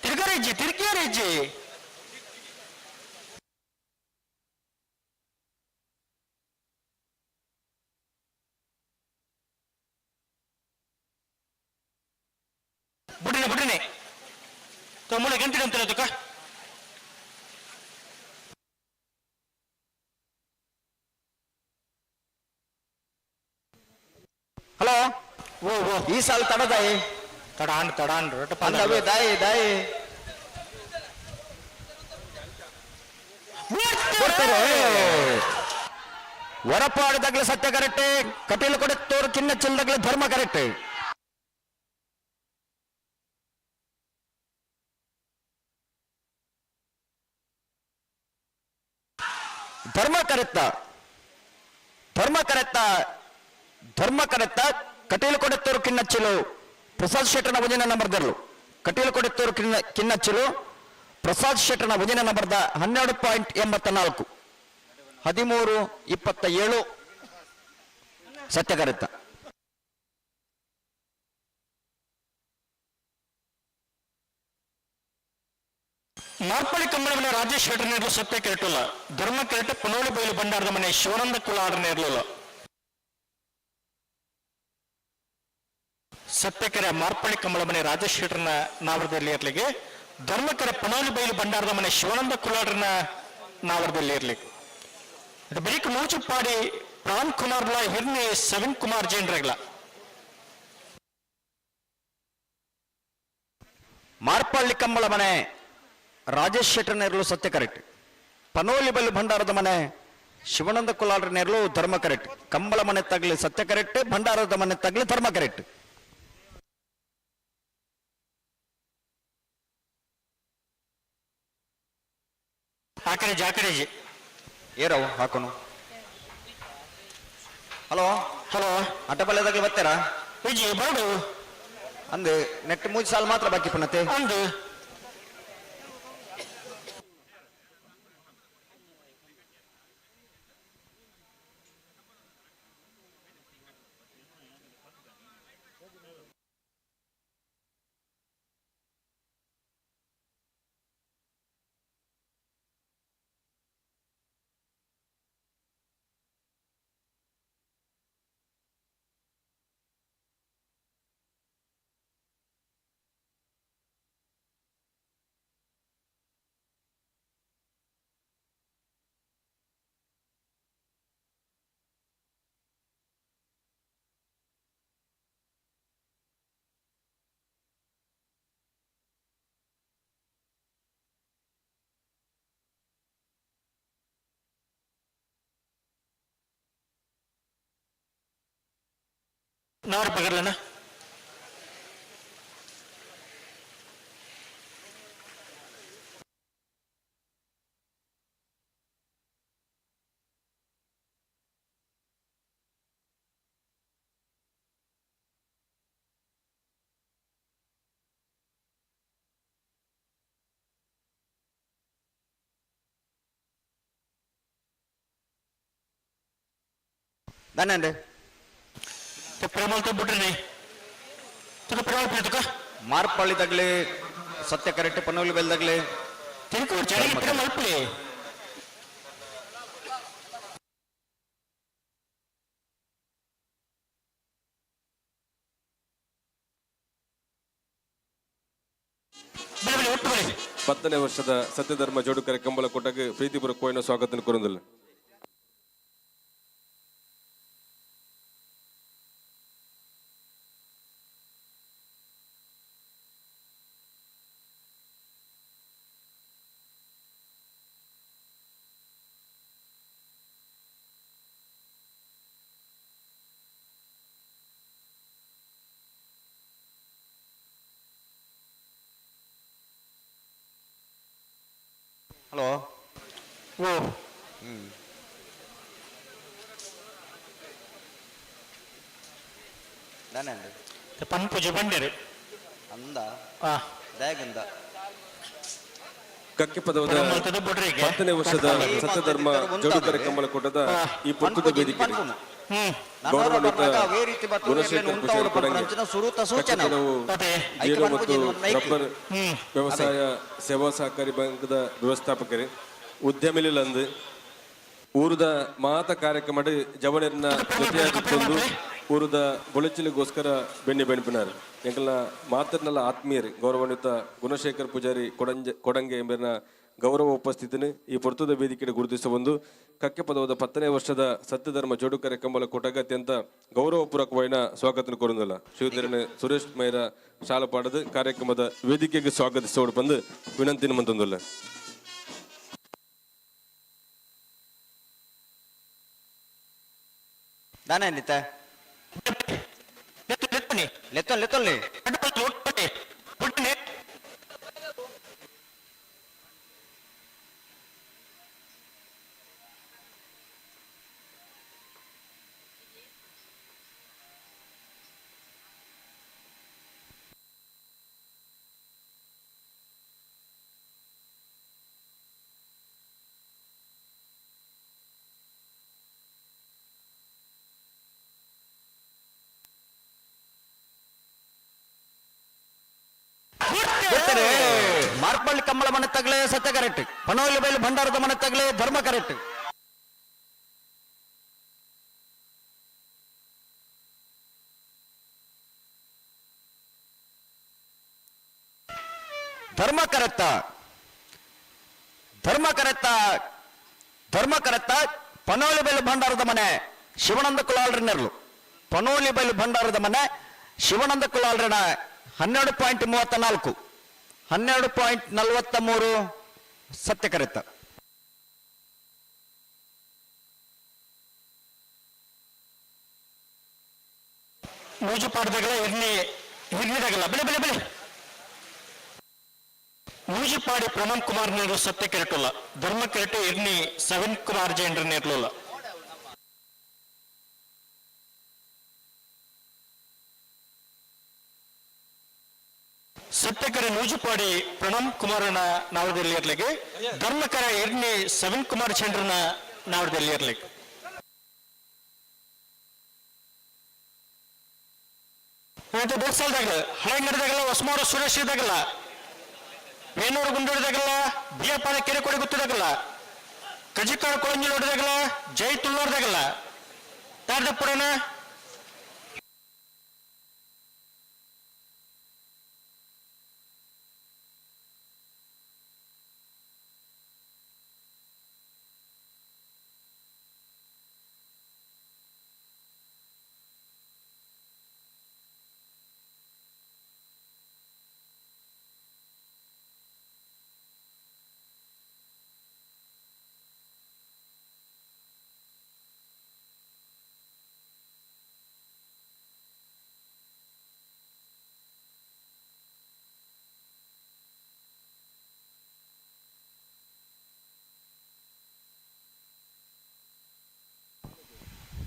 ತಿರ್ಗರೇಜಿ ತಿರ್ಗಿಯರೇಜಿ. ಬಿಡ್ರಿ ಬಿಡ್ರಿ, ಮೂಳೆ ಗಂಟೆ ಅಂತ ತುಕ. ಹಲೋ. ಓ ಓ. ಈ ಸಾಲ ತಡದಾಯಿ. ತಡಾನ್ ತಡಾನ್ ರೊಟ್ಟ. ಅಂದವೇ ದಾಯಿ ದಾಯಿ ಕೊಡ್ತಾರೆ. ವರಪಾಡದಾಗ್ಲೇ ಸತ್ಯ ಕರೆಕ್ಟ್. ಕಟೀಲು ಕೊಡೆತ್ತೋರು ಕಿನ್ನ ಚಿಲ್ದಾಗ್ಲೇ ಧರ್ಮ ಕರೆಕ್ಟ್. ಧರ್ಮ ಕರೆತ್ತ ಧರ್ಮ ಕರೆತ್ತ ಧರ್ಮ ಕರೆತ್ತ. ಕಟೀಲು ಕೊಡೆತ್ತೂರು ಕಿನ್ನಚ್ಚಿಲು ಪ್ರಸಾದ್ ಶೆಟ್ಟರ್ನ ಒಂದಿನ ನಂಬರ್ದರ್ಲು. ಕಟೀಲು ಕೊಡೆತ್ತೂರು ಕಿನ್ನಚ್ಚಿಲು ಪ್ರಸಾದ್ ಶೆಟ್ಟರ್ನ ಒಂದಿನ ನಂಬರ್ದ 12.84, 13.27 ಸತ್ಯ ಕರೆತ್ತ. ಮಾರ್ಪಳ್ಳಿ ಕಂಬಳ ಮನೆ ರಾಜೇಶ್ ಶೆಟ್ಟರ್ ನೇರ್ಲು ಸತ್ಯ ಕೆರೆಟುಲ್ಲ. ಧರ್ಮ ಕೆರೆಟ್ ಪನೋಳಿ ಬೈಲು ಭಂಡಾರದ ಮನೆ ಶಿವಾನಂದ ಕುಲಾಡ್ ನೇರ್ಲುಲ್ಲ. ಸತ್ಯಕೆರೆ ಮಾರ್ಪಳ್ಳಿ ಕಂಬಳ ಮನೆ ರಾಜೇಶ್ ಶೆಟ್ಟರ್ನ ನಾವರದಲ್ಲಿ ಇರ್ಲಿಕ್ಕೆ, ಧರ್ಮಕೆರೆ ಪನೋಲಿ ಬೈಲು ಭಂಡಾರದ ಮನೆ ಶಿವಾನಂದ ಕುಲಾಡ್ರನ ನಾವರದಲ್ಲಿ ಇರ್ಲಿಕ್ಕೆ. ಬರೀಕ್ ಮೂಚುಪ್ಪಾಡಿ ಪ್ರಾಣ್ ಕುಮಾರ್ಲ ಹಿರ್ನಿ ಸವಿನ್ ಕುಮಾರ್ ಜೈನ್ರಗ್ಲ. ಮಾರ್ಪಳ್ಳಿ ಕಂಬಳ ಮನೆ ರಾಜೇಶ್ ಶೆಟ್ಟರ್ ನೇರ್ಲು ಸತ್ಯ ಕರೆಕ್ಟ್. ಪನೋಲಿ ಬೈಲು ಭಂಡಾರದ ಮನೆ ಶಿವಾನಂದ ಕುಲಾಲ್ರ ನೇರ್ಲು ಧರ್ಮ ಕರೆಕ್ಟ್. ಕಂಬಳ ಮನೆ ತಗಲಿ ಸತ್ಯ ಕರೆಕ್ಟ್, ಭಂಡಾರದ ಮನೆ ತಗಲಿ ಧರ್ಮ ಕರೆಕ್ಟ್. ಆಕಡೆ ಜಾಕರೇಜಿ ಏರವು ಹಾಕೋನು. ಹಲೋ ಹಲೋ, ಅಡ್ಡಪಲ್ಲೆ ತಗಲಿ ಬರ್ತೀರಾ? ವಿಜಿ ಬರಡು ಅಂದು ನೆಟ್ ಮೂಜಿ ಸಾಲ ಮಾತ್ರ ಬಾಕಿ ಪುನತೆ. ಅಂದು ನವರ ಪಗರ್ಲನ. ದಾನೆ ಪ್ರೇಮಲ್ತ ಬಿಟ್ರಿ ತುಕ ಪ್ರೇಮ ಪ್ರೀತಕ. ಮಾರ್ಪಳ್ಳಿ ತಗಲಿ ಸತ್ಯ ಕರೆಕ್ಟ್, ಪನೋಲಿ ಬೆಲ್ ತಗಲಿ ತಿರುಕು ಚಳಿಗೆ ಪ್ರೇಮ ಅಲ್ಪಲಿ. ಬಳಿ ಬಳಿ ಒಟ್ಟು ಬಳಿ. 10ನೇ ವರ್ಷದ ಸತ್ಯಧರ್ಮ ಜೋಡುಕರೆ ಕಂಬಳ ಕೂಟಕ್ಕೆ ಪ್ರೀತಿಪೂರ್ವಕವಾಗಿ ಸ್ವಾಗತ ಕೋರುವುದಿಲ್ಲ. ಹಲೋ ಓ ದಾನೆ ಪಂಪುಜಿ ಬಂಡೇರು ಅಂದ ಆ ದಯಗಂದ. ಕಕ್ಕೆ ಪದವದ ಪ್ರೇಮಲ್ತದ ಬಿಡ್ರಿಗೆ 10ನೇ ವರ್ಷದ ಸತ್ಯಧರ್ಮ ಜೋಡುಕರೆ ಕಂಬಳ ಕೂಟದ ಈ ಪುಸ್ತಕ ವೇದಿಕೆ ಗೌರವಾನ್ವಿತ ಗುಣಶೇಖರ್ ಪೂಜಾರಿ ಕೊಡಂಗೆ ಕಕ್ಕೆ ಅದೇ ಜೇನು ಮತ್ತು ರಬ್ಬರ್ ಹ್ಮ್ ವ್ಯವಸಾಯ ಸೇವಾ ಸಹಕಾರಿ ಬ್ಯಾಂಕ್ದ ವ್ಯವಸ್ಥಾಪಕರು ಉದ್ಯಮಿಲಂದು ಊರದ ಮಾತ ಕಾರ್ಯಕ್ರಮ ಜವನರನ್ನ ಜೊತೆಯಾಗಿತ್ತೊಂದು ಊರದ ಬೊಳಚಿಲಿಗೋಸ್ಕರ ಬೆನ್ನಿ ಬೆನ್ಪಿನಾರ್ ಎಂಕಲ್ನ ಮಾತರ್ನಲ್ಲ ಆತ್ಮೀಯರು ಗೌರವಾನ್ವಿತ ಗುಣಶೇಖರ್ ಪೂಜಾರಿ ಕೊಡಂಜೆ ಕೊಡಂಗೆ ಎಂಬನ ಗೌರವ ಉಪಸ್ಥಿತಿನ ಈ ಪೊರ್ತದ ವೇದಿಕೆ ಗುರುತಿಸ ಬಂದು ಕಕ್ಕೆ ಪದವದ 10ನೇ ವರ್ಷದ ಸತ್ಯಧರ್ಮ ಜೋಡುಕರೆ ಕಂಬಳ ಕೂಟಕ್ಕೆ ಅತ್ಯಂತ ಗೌರವಪೂರ್ವಕವಾದ ಸ್ವಾಗತ ಕೋರುವುದಿಲ್ಲ. ಶ್ರೀಧರನ ಸುರೇಶ್ ಮೈರ ಶಾಲಾ ಪಾಠದ ಕಾರ್ಯಕ್ರಮದ ವೇದಿಕೆಗೆ ಸ್ವಾಗತಿಸೋಡು ಬಂದು ವಿನಂತಿ ಮಂತೊಂದಿಲ್ಲ. ದಾನೆ ಅಂದಿತ್ತ ಲೆತ್ತೊನ್ ಲೆತ್ತೊನ್ಲಿ. ಪಣೋಲಿ ಕಮ್ಮಳ ಮನೆ ತಗಲೆ ಸತ್ಯ ಕರೆಕ್ಟ್. ಪಣೋಲಿ ಬೈಲು ಭಂಡಾರದ ಮನೆ ತಗಲೆ ಧರ್ಮ ಕರೆಕ್ಟ್. ಧರ್ಮ ಕರೆತ್ತ ಧರ್ಮ ಕರೆತ್ತ ಧರ್ಮ ಕರೆತ್ತ ಪಣೋಲಿ ಬೈಲು ಭಂಡಾರದ ಮನೆ ಶಿವನಂದ ಕುಲಾಲ್ರನೆರ್ಲು. ಪಣೋಲಿ ಬೈಲು ಭಂಡಾರದ ಮನೆ ಶಿವನಂದ ಕುಲಾಲ್ರನ 12.34 12.43 ಸತ್ಯ ಕರೆತ್ತ. ಮೂಜುಪಾಡದಾಗಲ ಇರ್ನಿ ಹಿರ್ನಿದಾಗಲ್ಲ ಬೆಳೆ ಬೆಳೆ ಬೆಳೆ. ಮೂಜುಪಾಡಿ ಪ್ರಣಮ್ ಕುಮಾರ್ ನೇರ್ಲು ಸತ್ಯ ಕೆರಟುಲ್ಲ. ಧರ್ಮ ಕೆರಟು ಇರ್ನಿ ಸವಿನ್ ಕುಮಾರ್ ಜೈನ್ರ ನೇರ್ಲುಲ್ಲ. ಸತ್ಯಕರ ನೂಜುಪಾಡಿ ಪ್ರಣಮ್ ಕುಮಾರನ ನಾವದಲ್ಲಿರ್ಲಿಕ್ಕೆ, ಧರ್ಮಕರ ಇರ್ನಿ ಸವಿನ್ ಕುಮಾರ್ ಚಂದ್ರನ ನಾವದಲ್ಲಿರ್ಲಿಕ್ಕೆ. ದೇವಸ್ಥಾನದಾಗಲ ಹಳೆಂಗಡದಾಗಲ್ಲ, ಹೊಸಮೂರು ಸುರೇಶ್ ಇದಾಗಲ್ಲ, ವೇಣೂರು ಗುಂಡೂರಿದಾಗಲ್ಲ, ಬಿಯಪಾಲ ಕೆರೆಕೊಡಿ ಗುತ್ತದಾಗಲ್ಲ, ಕಜಿಕಾಡು ಕೊಳಂಜಿ ನೋಡಿದಾಗಲ್ಲ, ಜೈ ತುಳ್ಳೂರ್ದಾಗಲ್ಲ, ತಾರ್ದಪುರನ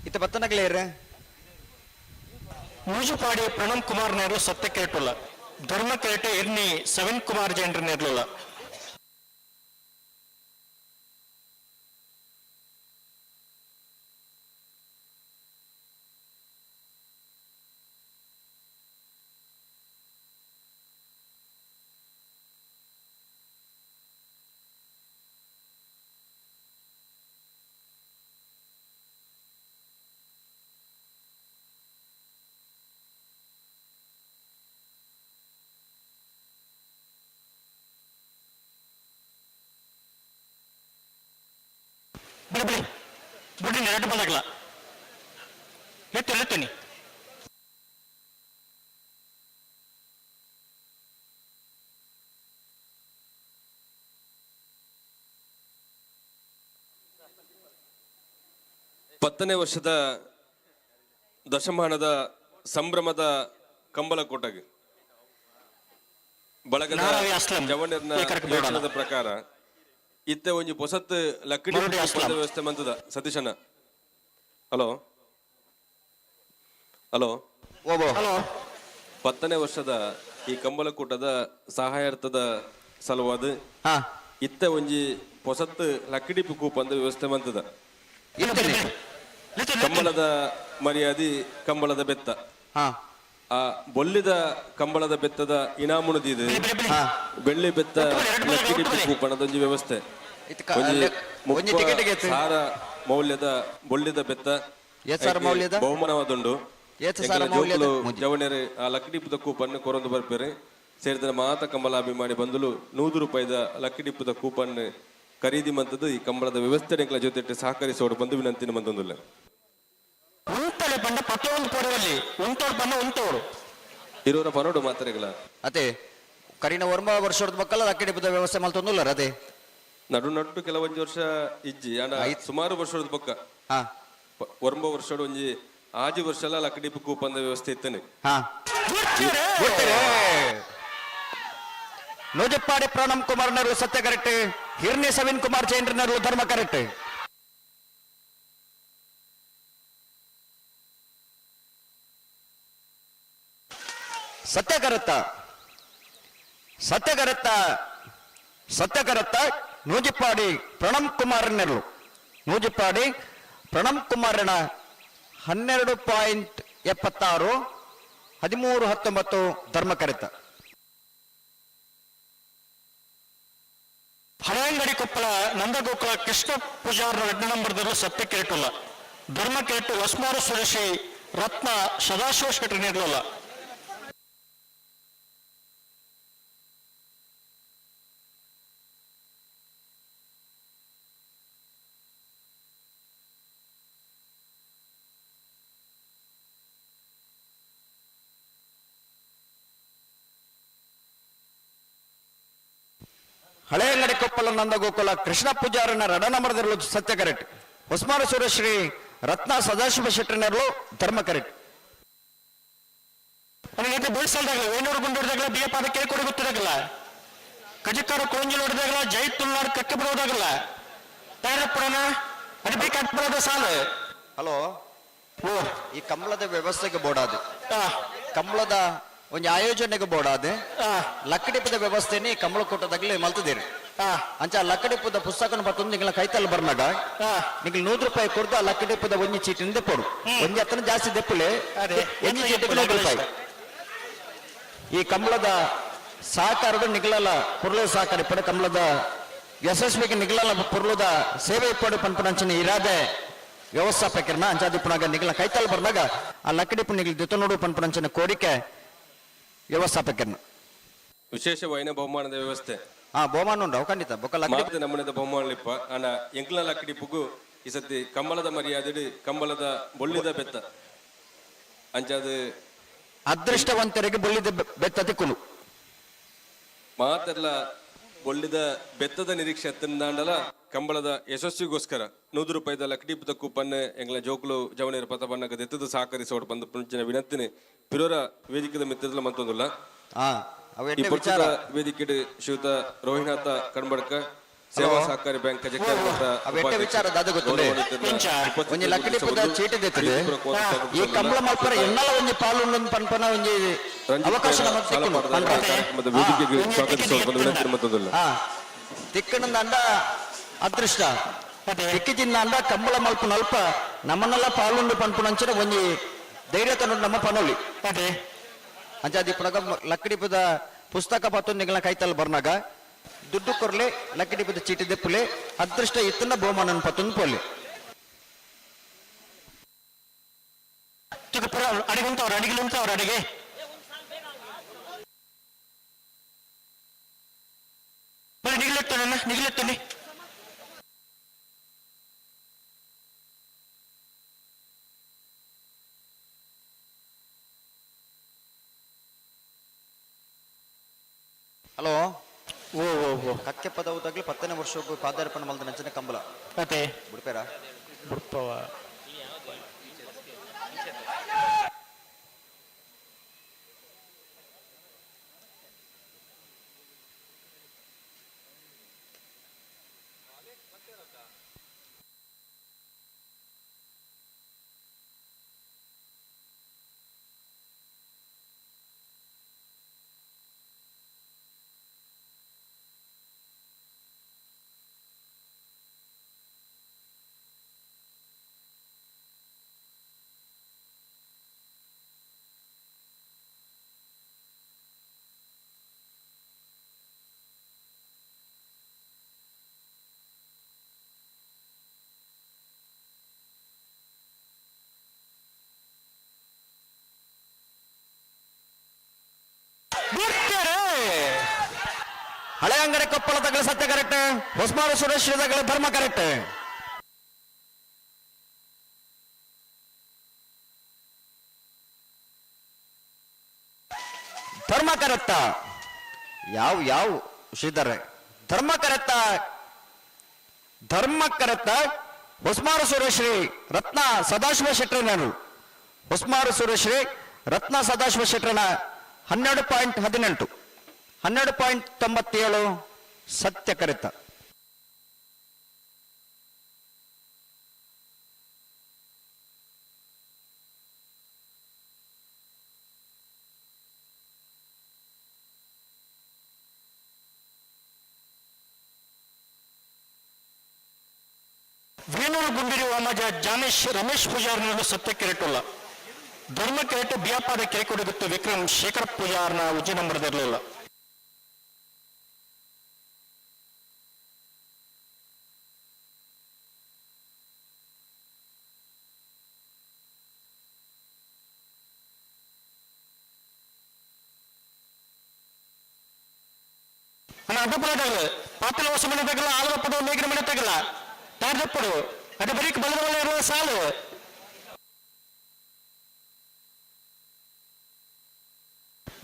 ಇತ್ತ ಬತ್ತನಗಲೇರೆ. ಮೂಜುಪಾಡಿ ಪ್ರಣಮ್ ಕುಮಾರ್ ನೇರ್ಲು ಸತ್ಯ ಕೆರಟುಲ್ಲ. ಧರ್ಮ ಕೆರಟು ಇರ್ನಿ ಸವಿನ್ ಕುಮಾರ್ ಜೈನ್ರ ನೇರ್ಲುಲ್ಲ. ಬಿಡಿ ಬಿಡಿ ಬಿಡಿ ಎರಡು ಬಂದಾಗಲ್ಲ ಎತ್ತು ಎತ್ತನಿ. ಪತ್ತನೇ ವರ್ಷದ ದಶಮಾನದ ಸಂಭ್ರಮದ ಕಂಬಳಕೋಟಗೆ ಬಳಗದ ಜವಣ್ಯರ್ನ ಯೋಚನದ ಪ್ರಕಾರ ಇತ್ತೆ ಒಂಜಿ ಪೊಸತ್ ಲಕ್ಕಡಿ ವ್ಯವಸ್ಥೆ ಮಂತದ ಸತೀಶನ. ಹಲೋ ಹಲೋ ಹಲೋ 10ನೇ ವರ್ಷದ ಈ ಕಂಬಳಕೂಟದ ಸಹಾಯಾರ್ಥದ ಸಲುವಾದ ಇತ್ತೆ ಒಂಜಿ ಪೊಸತ್ ಲಕ್ಕಡಿ ಕೂಪಂದ ವ್ಯವಸ್ಥೆ ಮಂತದ. ಕಂಬಳದ ಮರ್ಯಾದಿ ಕಂಬಳದ ಬೆತ್ತ, ಆ ಬೊಲ್ಲಿದ ಕಂಬಳದ ಬೆತ್ತದ ಇನಾಮುಣದಿದೆ ಬೆಳ್ಳಿ ಬೆತ್ತ ಲಕ್ಕಡಿ ಕೂಪಣದೊಂಜಿ ವ್ಯವಸ್ಥೆ. ಸಾರ ಮೌಲ್ಯದ ಬೊಳ್ಳಿದ ಬೆತ್ತ ಬಹುಮಾನವಾದುಂಡು. ಜವಣ್ಯರು ಆ ಲಕ್ಕಡಿಪುದ ಕೂಪನ್ ಕೊರೊಂದು ಬರ್ಪೇರೆ ಸೇರಿದ ಮಾತ ಕಂಬಳ ಅಭಿಮಾನಿ ಬಂದಲು 100 ರೂಪಾಯಿದ ಲಕ್ಕಡಿಪುದ ಕೂಪನ್ ಖರೀದಿ ಮಂತದ್ದು ಈ ಕಂಬಳದ ವ್ಯವಸ್ಥೆ ಜೊತೆ ಸಹಕರಿಸೋಡು ಬಂದು ವಿನಂತಿನ ಮಂತೊಂದುಲ್ಲ. ಇರೋರ ಪನೋಡು ಮಾತ್ರೆಗಳ ಅದೇ ಕರಿನ ಒರ್ಮ ವರ್ಷದ ಮಕ್ಕಳ ಲಕ್ಕಡಿಪುದ ವ್ಯವಸ್ಥೆ ಮಲ್ತೊಂದುಲ್ಲ ಅದೇ ನಡು ನಟ್ಟು ಕೆಲವೊಂದು ವರ್ಷ ಇಜ್ಜಿ ಅಂಡ ಸುಮಾರು ವರ್ಷದ ಬೊಕ್ಕ ಒರ್ಂಬ ವರ್ಷದ ಒಂಜಿ ಆಜಿ ವರ್ಷ ಎಲ್ಲ ಲಕ್ಕಡಿಪು ಕೂಪಂದ ವ್ಯವಸ್ಥೆ ಇತ್ತನೆ. ನೂಜಪ್ಪಾಡಿ ಪ್ರಣಮ್ ಕುಮಾರ್ ನರು ಸತ್ಯ ಕರೆಕ್ಟ್, ಹಿರ್ನಿ ಸವಿನ್ ಕುಮಾರ್ ಜೈನ್ರನರು ಧರ್ಮ ಕರೆಕ್ಟ್. ಸತ್ಯ ಕರೆತ್ತ ಸತ್ಯ ಕರೆತ್ತ ಸತ್ಯ ಕರೆತ್ತ ನೂಜಿಪ್ಪಾಡಿ ಪ್ರಣಮ್ ಕುಮಾರ್ ನೆರಳು ನೂಜಿಪ್ಪಾಡಿ ಪ್ರಣಮ್ ಕುಮಾರನ 12.76 13.19 ಧರ್ಮ ಕರೆತ. ಹಳೆಯಂಗಡಿ ಕೊಪ್ಪಳ ನಂದಗೋಕುಲ ಕೃಷ್ಣ ಪೂಜಾರನ ರಡ್ಡ ನಂಬರ್ದಲ್ಲೂ ಸತ್ಯ ಕೆರೆಟುಲ್ಲ. ಧರ್ಮ ಕೆರೆಟು ಹೊಸ್ಮಾರು ಸುರೇಶಿ ರತ್ನ ಸದಾಶಿವ ಶೆಟ್ಟರ್ ನೀಡಲಿಲ್ಲ. ಹಳೆಯಂಗಡಿ ಕೊಪ್ಪಲ ನಂದಗೋಕುಲ ಕೃಷ್ಣ ಪೂಜಾರನ ರಡ ನಂಬರ್ದಿರಲು ಸತ್ಯ ಕರೆಕ್ಟ್. ಹೊಸ್ಮಾರು ಸುರೇಶ್ರೀ ರತ್ನ ಸದಾಶಿವ ಶೆಟ್ಟರ್ನರ್ಲು ಧರ್ಮ ಕರೆಕ್ಟ್. ನನಗೆ ಬೀಳ್ಸಲ್ದಾಗಲ ವೇಣೂರು ಗುಂಡೂರ್ದಾಗಲ ಬಿಎ ಪಾದ ಕೇಳಿ ಗೊತ್ತಿದಾಗಲ್ಲ ಕಜಿಕಾರ ಕೋಂಜಲ್ ಹೊಡೆದಾಗಲ ಜೈ ತುಳ್ನಾಡ್ ಕಕ್ಕೆ ಬರೋದಾಗಲ್ಲ ತಯಾರಪ್ಪಣ ಅದು ಬೇಕಾಗ್ಬರೋದ ಸಾಲು. ಹಲೋ, ಈ ಕಂಬಳದ ವ್ಯವಸ್ಥೆಗೆ ಬೋಡಾದು, ಕಂಬಳದ ಒಂಜಿ ಆಯೋಜನೆಗೆ ಬೋಡಾದು ಲಕ್ಕಡಿಪದ ವ್ಯವಸ್ಥೆನಿ ಕಂಬಳ ಕೂಟದಾಗಲಿ ಮಲ್ತದಿರಿ. ಅಂಚ ಲಕ್ಕಡಿಪದ ಪುಸ್ತಕನ ಪತ್ತೊಂದು ನಿಂಗಳ ಕೈತಲ್ ಬರ್ನಾಗ ನಿಂಗೆ 100 ರೂಪಾಯಿ ಕೊಡ್ದು ಆ ಲಕ್ಕಡಿಪದ ಒಂಜಿ ಚೀಟಿನ ದೆಪ್ಪೋಡು. ಒಂಜಿ ಹತ್ತನ ಜಾಸ್ತಿ ದೆಪ್ಪುಲೆ, ಒಂಜಿ ಚೀಟಿಗೆ 100 ರೂಪಾಯಿ. ಈ ಕಂಬಳದ ಸಹಕಾರದ ನಿಗಲಲ ಪುರ್ಲ ಸಹಕಾರ ಇಪ್ಪಡು, ಕಂಬಳದ ಯಶಸ್ವಿಗೆ ನಿಗಲಲ ಪುರ್ಲದ ಸೇವೆ ಇಪ್ಪಡು ಪನ್ಪನಂಚಿನ ಇರಾದೆ ವ್ಯವಸ್ಥಾಪಕರನ್ನ. ಅಂಚಾದಿಪ್ಪುನಾಗ ನಿಗಲ ಕೈತಲ್ ಬರ್ನಾಗ ಆ ಲಕ್ಕಡಿಪು ನಿಗಲ ದಿತ್ತ ನೋಡು ಪನ್ಪನಂಚಿನ ಕೋರಿಕೆ ವ್ಯವಸ್ಥಾಪಕರನ್ನ. ವಿಶೇಷ ವೈನ ಬಹುಮಾನದ ವ್ಯವಸ್ಥೆ. ಹಾ, ಬಹುಮಾನ ಉಂಟು ಅವು ಖಂಡಿತ. ಬೊಕ್ಕ ಲಕ್ಕಡಿ ಮಾತ ನಮ್ಮನೆದ ಬಹುಮಾನ ಇಪ್ಪ ಅಣ್ಣ ಎಂಕ್ಲ ಲಕ್ಕಡಿ ಪುಗು ಈ ಸತಿ ಕಂಬಳದ ಮರ್ಯಾದೆ ಕಂಬಳದ ಬೊಳ್ಳಿದ ಬೆತ್ತ ಅಂಚಾದ ಅದೃಷ್ಟವಂತರಿಗೆ ಬೊಳ್ಳಿದ ಬೆತ್ತ ತಿಕ್ಕುಲು. ಮಾತೆಲ್ಲ ಬೊಳ್ಳಿದ ಬೆತ್ತದ ನಿರೀಕ್ಷೆ ತಿಂದಾಂಡಲ ಕಂಬಳದ ಯಶಸ್ವಿಗೋಸ್ಕರ 100 ರೂಪಾಯಿದ ಲಕ್ಕಡಿಪದ ಕೂಪನ್ ಎಂಗ್ಲ ಜೋಕುಲು ಜವನೇರ ಪತ ಬಣ್ಣಗ ದೆತ್ತದ ಸಹಕರಿಸೋಡು ಬಂದು ಪುಂಚಿನ ವಿನಂತಿನಿ ಪಿರೋರ ವೇದಿಕೆದ ಮಿತ್ರದಲ್ಲ ಮತ್ತೊಂದುಲ್ಲ. ಅವು ಈ ಎಡ್ಡೆ ಪೊರ್ತುದ ವಿಚಾರ. ವೇದಿಕೆಡ್ ಶ್ರೀಯುತ ರೋಹಿನಾಥ ಕಣ್ಬಡ್ಕ, ಸೇವಾ ಸಹಕಾರಿ ಬ್ಯಾಂಕ್ ಅವು ಎಡ್ಡೆ ವಿಚಾರ ದಾದ ಗೊತ್ತುಂಡೆ? ಒಂಜಿ ಲಕ್ಕಡಿಪದ ಚೀಟಿ ದೆತ್ತದೆ ಈ ಕಂಬಳ ಮಲ್ಪರ ಎನ್ನಲ ಒಂಜಿ ಪಾಲು ಉಂಡು ಪನ್ಪನ ಒಂಜಿ ಅವಕಾಶ ನಮಕ್ ತಿಕ್ಕುಂಡು ಪನ್ರ. ಕಾರ್ಯಕ್ರಮದ ವೇದಿಕೆಗೆ ಸ್ವಾಗತಿಸುವ ಬಂದು ವಿನಂತಿ ಮತ್ತೊಂದುಲ್ಲ. ತಿಕ್ಕಣಂದ ಅದೃಷ್ಟ ತಿಕ್ಕಿಜಿಂದ ಕಂಬಳ ಮಲ್ಪುನಲ್ಪ ನಮ್ಮನ್ನೆಲ್ಲ ಪಾಲುಂಡು ಪನ್ಪುನಂಚಿನ ಒಂಜಿ ಧೈರ್ಯ ತನ್ನೋಡು ನಮ್ಮ ಪನೋಲಿ. ಅಂಚಾದಿ ಪುನಗ ಲಕ್ಕಡಿಪದ ಪುಸ್ತಕ ಪತ್ತೊಂದು ನಿಗಲ ಕೈತಲ್ ಬರ್ನಾಗ ದುಡ್ಡು ಕೊರ್ಲೆ, ಲಕ್ಕಡಿಪದ ಚೀಟಿ ದೆಪ್ಪುಲೆ, ಅದೃಷ್ಟ ಇತ್ತನ್ನ ಬಹುಮಾನ ಪತ್ತೊಂದು ಪೋಲೆ. ಅಡಿಗೆ ಉಂಟವ್ರ ಅಡಿಗೆ ಉಂಟವ್ರ ಅಡಿಗೆ ಬರೀ ನಿಗ್ಲೆತ್ತೋಣ ನಿಗ್ಲೆತ್ತೋನಿ. ಹಲೋ, ಓ ಓ ಓ ಕಕ್ಕೆ ಪದವು ತಗ್ಲಿ 10ನೇ ವರ್ಷಕ್ಕೂ ಪಾದಾರ್ಪಣೆ ಮಲ್ದ ನಂಚಿನ ಕಂಬಳ. ಅದೇ. ಬಿಡ್ಪೇರ. ಬುಡ್ಪವ. ಹಳೆ ಅಂಗಡಿ ಕೊಪ್ಪಳ ತಗಲ ಸತ್ಯ ಕರೆಕ್ಟ್, ಹೊಸ್ಮಾರು ಸುರೇಶ್ ತಗಲ ಧರ್ಮ ಕರೆಕ್ಟ್. ಧರ್ಮ ಕರೆಕ್ಟ ಯಾವ ಯಾವ ಶ್ರೀಧರ ಧರ್ಮ ಕರೆಕ್ಟ ಧರ್ಮ ಕರೆಕ್ಟ. ಹೊಸ್ಮಾರು ಸುರೇಶ್ರೀ ರತ್ನ ಸದಾಶಿವ ಶೆಟ್ಟರ್ನರು, ಹೊಸ್ಮಾರು ಸುರೇಶ್ರೀ ರತ್ನ ಸದಾಶಿವ ಶೆಟ್ಟರ್ನ 12.18, 12.97 ಸತ್ಯ ಕರೆತ. ವೇಣೂರು ಗುಂಡಿರಿ ವಾಮಜ ಜಾನೇಶ್ ರಮೇಶ್ ಪೂಜಾರ್ನವರು ಸತ್ಯ ಕೆರೆಟುಲ್ಲ. ಧರ್ಮ ಕೆರೆಟು ಬಿಯಾಪಾದ ಕೆರೆಕೊಡುಗುತ್ತು ವಿಕ್ರಮ್ ಶೇಖರ್ ಪೂಜಾರ್ನ ಉಜ್ಜೆ ನಂಬರ್ದಿರಲಿಲ್ಲ. ಅಣ್ಣ ಅಡ್ಡಪಲ ಪಾತ್ರ ಹೊಸ ಮನೆ ತಗಲ ಆಲದ ಪದ ಮೇಗಿನ ಮನೆ ತಗಲ ತಾರ್ದಪ್ಪಡು ಅದು ಬರೀಕ್ ಬಲದ ಇರುವ ಸಾಲು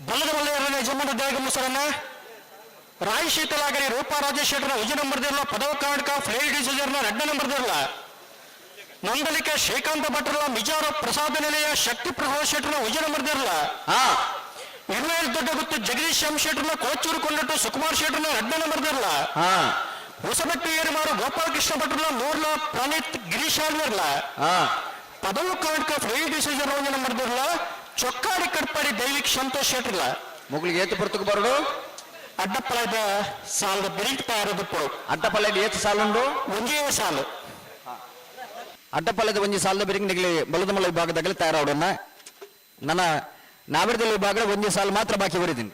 ಬಲದ ವಲಯ ಜಮ್ಮನ ದೇಗ ಮುಸರನ್ನ ರಾಯ್ ಶೀತಲಾಗರಿ ರೂಪಾ ರಾಜೇಶ್ ಶೆಟ್ಟರ ವಿಜಯ ನಂಬರ್ ದಿರಲ ಪದವ ಕರ್ನಾಟಕ ಫ್ಲೈಟ್ ಡಿಸೈಜರ್ನ ಎರಡನೇ ನಂಬರ್ ದಿರಲ ನಂದಲಿಕ ಶ್ರೀಕಾಂತ ಭಟ್ರಲ ಮಿಜಾರ ಪ್ರಸಾದ ನಿಲಯ ಶಕ್ತಿ ಪ್ರಸಾದ್ ಶೆಟ್ಟರ್ನ ವಿಜಯ ನಂಬರ್ ದಿರಲ ಇರ್ವೇಲ್ ದೊಡ್ಡ ಗುತ್ತು ಜಗದೀಶ್ ಎಂ ಶೆಟ್ಟರ್ನ ಕೋಚೂರು ಕೊಂಡಟ್ಟು ಸುಕುಮಾರ್ ಶೆಟ್ಟರ್ನ ಎರಡನೇ ನಂಬರ್ ದಿರಲ ಹೊಸಬೆಟ್ಟು ಏರುಮಾರು ಗೋಪಾಲಕೃಷ್ಣ ಭಟ್ರಲ ನೂರ್ಲ ಪ್ರಣೀತ್ ಗಿರೀಶ್ ಆಳ್ವಿರ್ಲ ಪದವು ಕರ್ನಾಟಕ ಫ್ಲೈಟ್ ಡಿಸೈಜರ್ ಒಂಜಿ ನಂಬರ್ ದಿರಲ ಚೊಕ್ಕಾಡಿ ಕಟ್ಪಾಡಿ ದೈವಿಕ್ ಸಂತೋಷ್ ಶೆಟ್ಟರ್ಲ ಮುಗುಳಿಗೆ ಏತು ಪೊರ್ತುಕು ಬರಡು ಅಡ್ಡಪ್ಪಳದ ಸಾಲದ ಬಿರಿಟ್ ತಯಾರದು ಪೊಡು ಅಡ್ಡಪಲ್ಲೆಡ್ ಏತು ಸಾಲುಂಡು ಒಂಜೇ ಸಾಲು ಅಡ್ಡಪಲ್ಲೆದ ಒಂಜಿ ಸಾಲದ ಬಿರಿಂಗ್ ನಿಗಲಿ ಬಲದಮಲ್ಲ ವಿಭಾಗದಾಗಲಿ ತಯಾರಾವಡನ್ನ ನನ್ನ ನಾವಿರದಲ್ಲಿ ವಿಭಾಗ ಒಂಜಿ ಸಾಲು ಮಾತ್ರ ಬಾಕಿ ಬರಿದ್ದೀನಿ.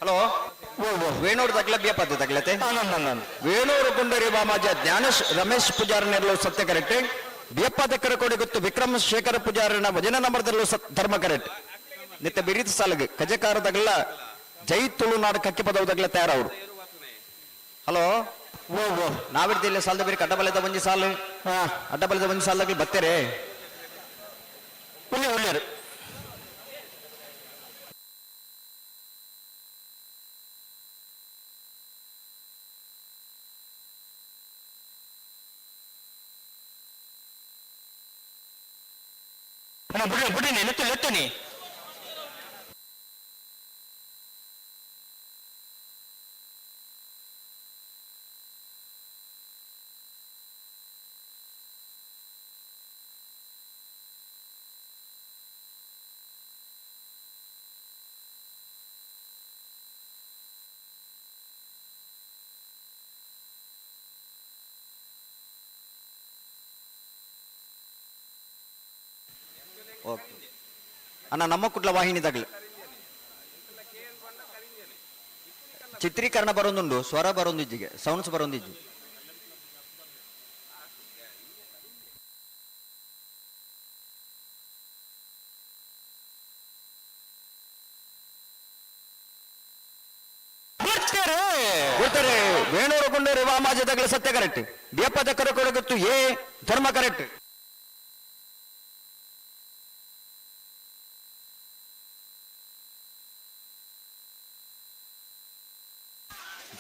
ಹಲೋ, ವೇಣೂರು ತಗ್ಲ ಬಿಯಪತ್ತು ತಗ್ಲತೆ ವೇಣೂರು ಗುಂಡರಿ ಬಾಮಾಜ ಜ್ಞಾನೇಶ್ ರಮೇಶ್ ಪೂಜಾರನೆಲ್ಲೂ ಸತ್ಯ ಕರೆಕ್ಟ್. ಬಿಯಪ್ಪ ದಕ್ಕರ ಕೋಡಿ ಗೊತ್ತು ವಿಕ್ರಮ್ ಶೇಖರ ಪೂಜಾರನ ವಜನ ನಂಬರ್ದಲ್ಲೂ ಧರ್ಮ ಕರೆಕ್ಟ್. ನಿತ್ಯ ಬಿರಿದ ಸಾಲಗ ಕಜಕಾರ ತಗಲ ಜೈ ತುಳುನಾಡು ಕಕ್ಕಿ ಪದವು ತಗಲ ತಯಾರವರು. ಹಲೋ, ನಾವಿರ್ದಿಲ್ಲ ಸಾಲದ ಬೇರೆ ಅಡ್ಡಬಲದ ಒಂಜಿ ಸಾಲು ಅಡ್ಡಬಲದ ಒಂಜಿ ಸಾಲದಾಗಲಿ ಬತ್ತೇರೆ ಒಳ್ಳೆ ಅಣ್ಣ ಬಿಡಿ ಬಿಡಿ ಲೆತ್ತು ಲೆತ್ತನಿ. ಓಕೆ ಅಣ್ಣ, ನಮ್ಮ ಕುಟ್ಲ ವಾಹಿನಿ ತಗಲು ಚಿತ್ರೀಕರಣ ಬರೋದುಂಡು, ಸ್ವರ ಬರೋದಿಜ್ಜಿಗೆ ಸೌಂಡ್ಸ್ ಬರೋದಿಜ್ಜಿ. ಗೊತ್ತಾರೆ ವೇಣೂರು ಗುಂಡೂರು ವಾಮಾಜ ತಗಲ ಸತ್ಯ ಕರೆಕ್ಟ್. ಬಿಯಪ್ಪ ದಕ್ಕರ ಕೊಡಗುತ್ತು ಏ ಧರ್ಮ ಕರೆಕ್ಟ್.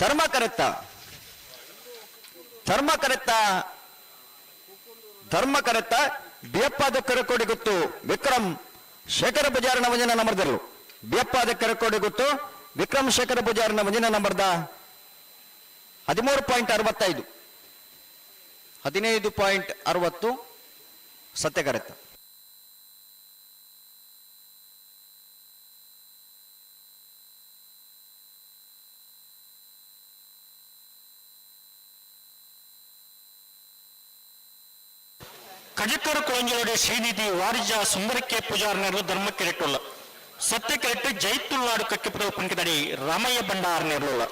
ಧರ್ಮ ಕರೆಕ್ತ ಧರ್ಮ ಕರೆಕ್ತ ಧರ್ಮ ಕರೆಕ್ತ. ಬಿಯಪ್ಪಾದ ಕರಕೋಡಿ ಗೊತ್ತು ವಿಕ್ರಮ್ ಶೇಖರ ಪೂಜಾರನ ಮಂಜಿನ ನಂಬರ್ದರು. ಬಿಯಪ್ಪಾದ ಕರಕೋಡಿ ಗೊತ್ತು ವಿಕ್ರಮ್ ಶೇಖರ ಪೂಜಾರನ ಮಂಜಿನ ನಂಬರ್ದ 13.65 15.60 ಸತ್ಯ ಕರೆಕ್ತ. ಕಜಕರ ಕೊಳಂಜಲೋಡೆ ಶ್ರೀನಿಧಿ ವಾರಿಜ ಸುಂದರಕ್ಕೆ ಪೂಜಾರನೇರು ಧರ್ಮ ಕೆರೆಟ್ಟುಲ್ಲ ಸತ್ಯ ಕೆರೆಟ್ಟು ಜೈತುಲ್ಲಾಡು ಕಕ್ಕಿಪದ ಪುಂಕಿದಡಿ ರಾಮಯ್ಯ ಭಂಡಾರನೇರ್ಲುಲ್ಲ.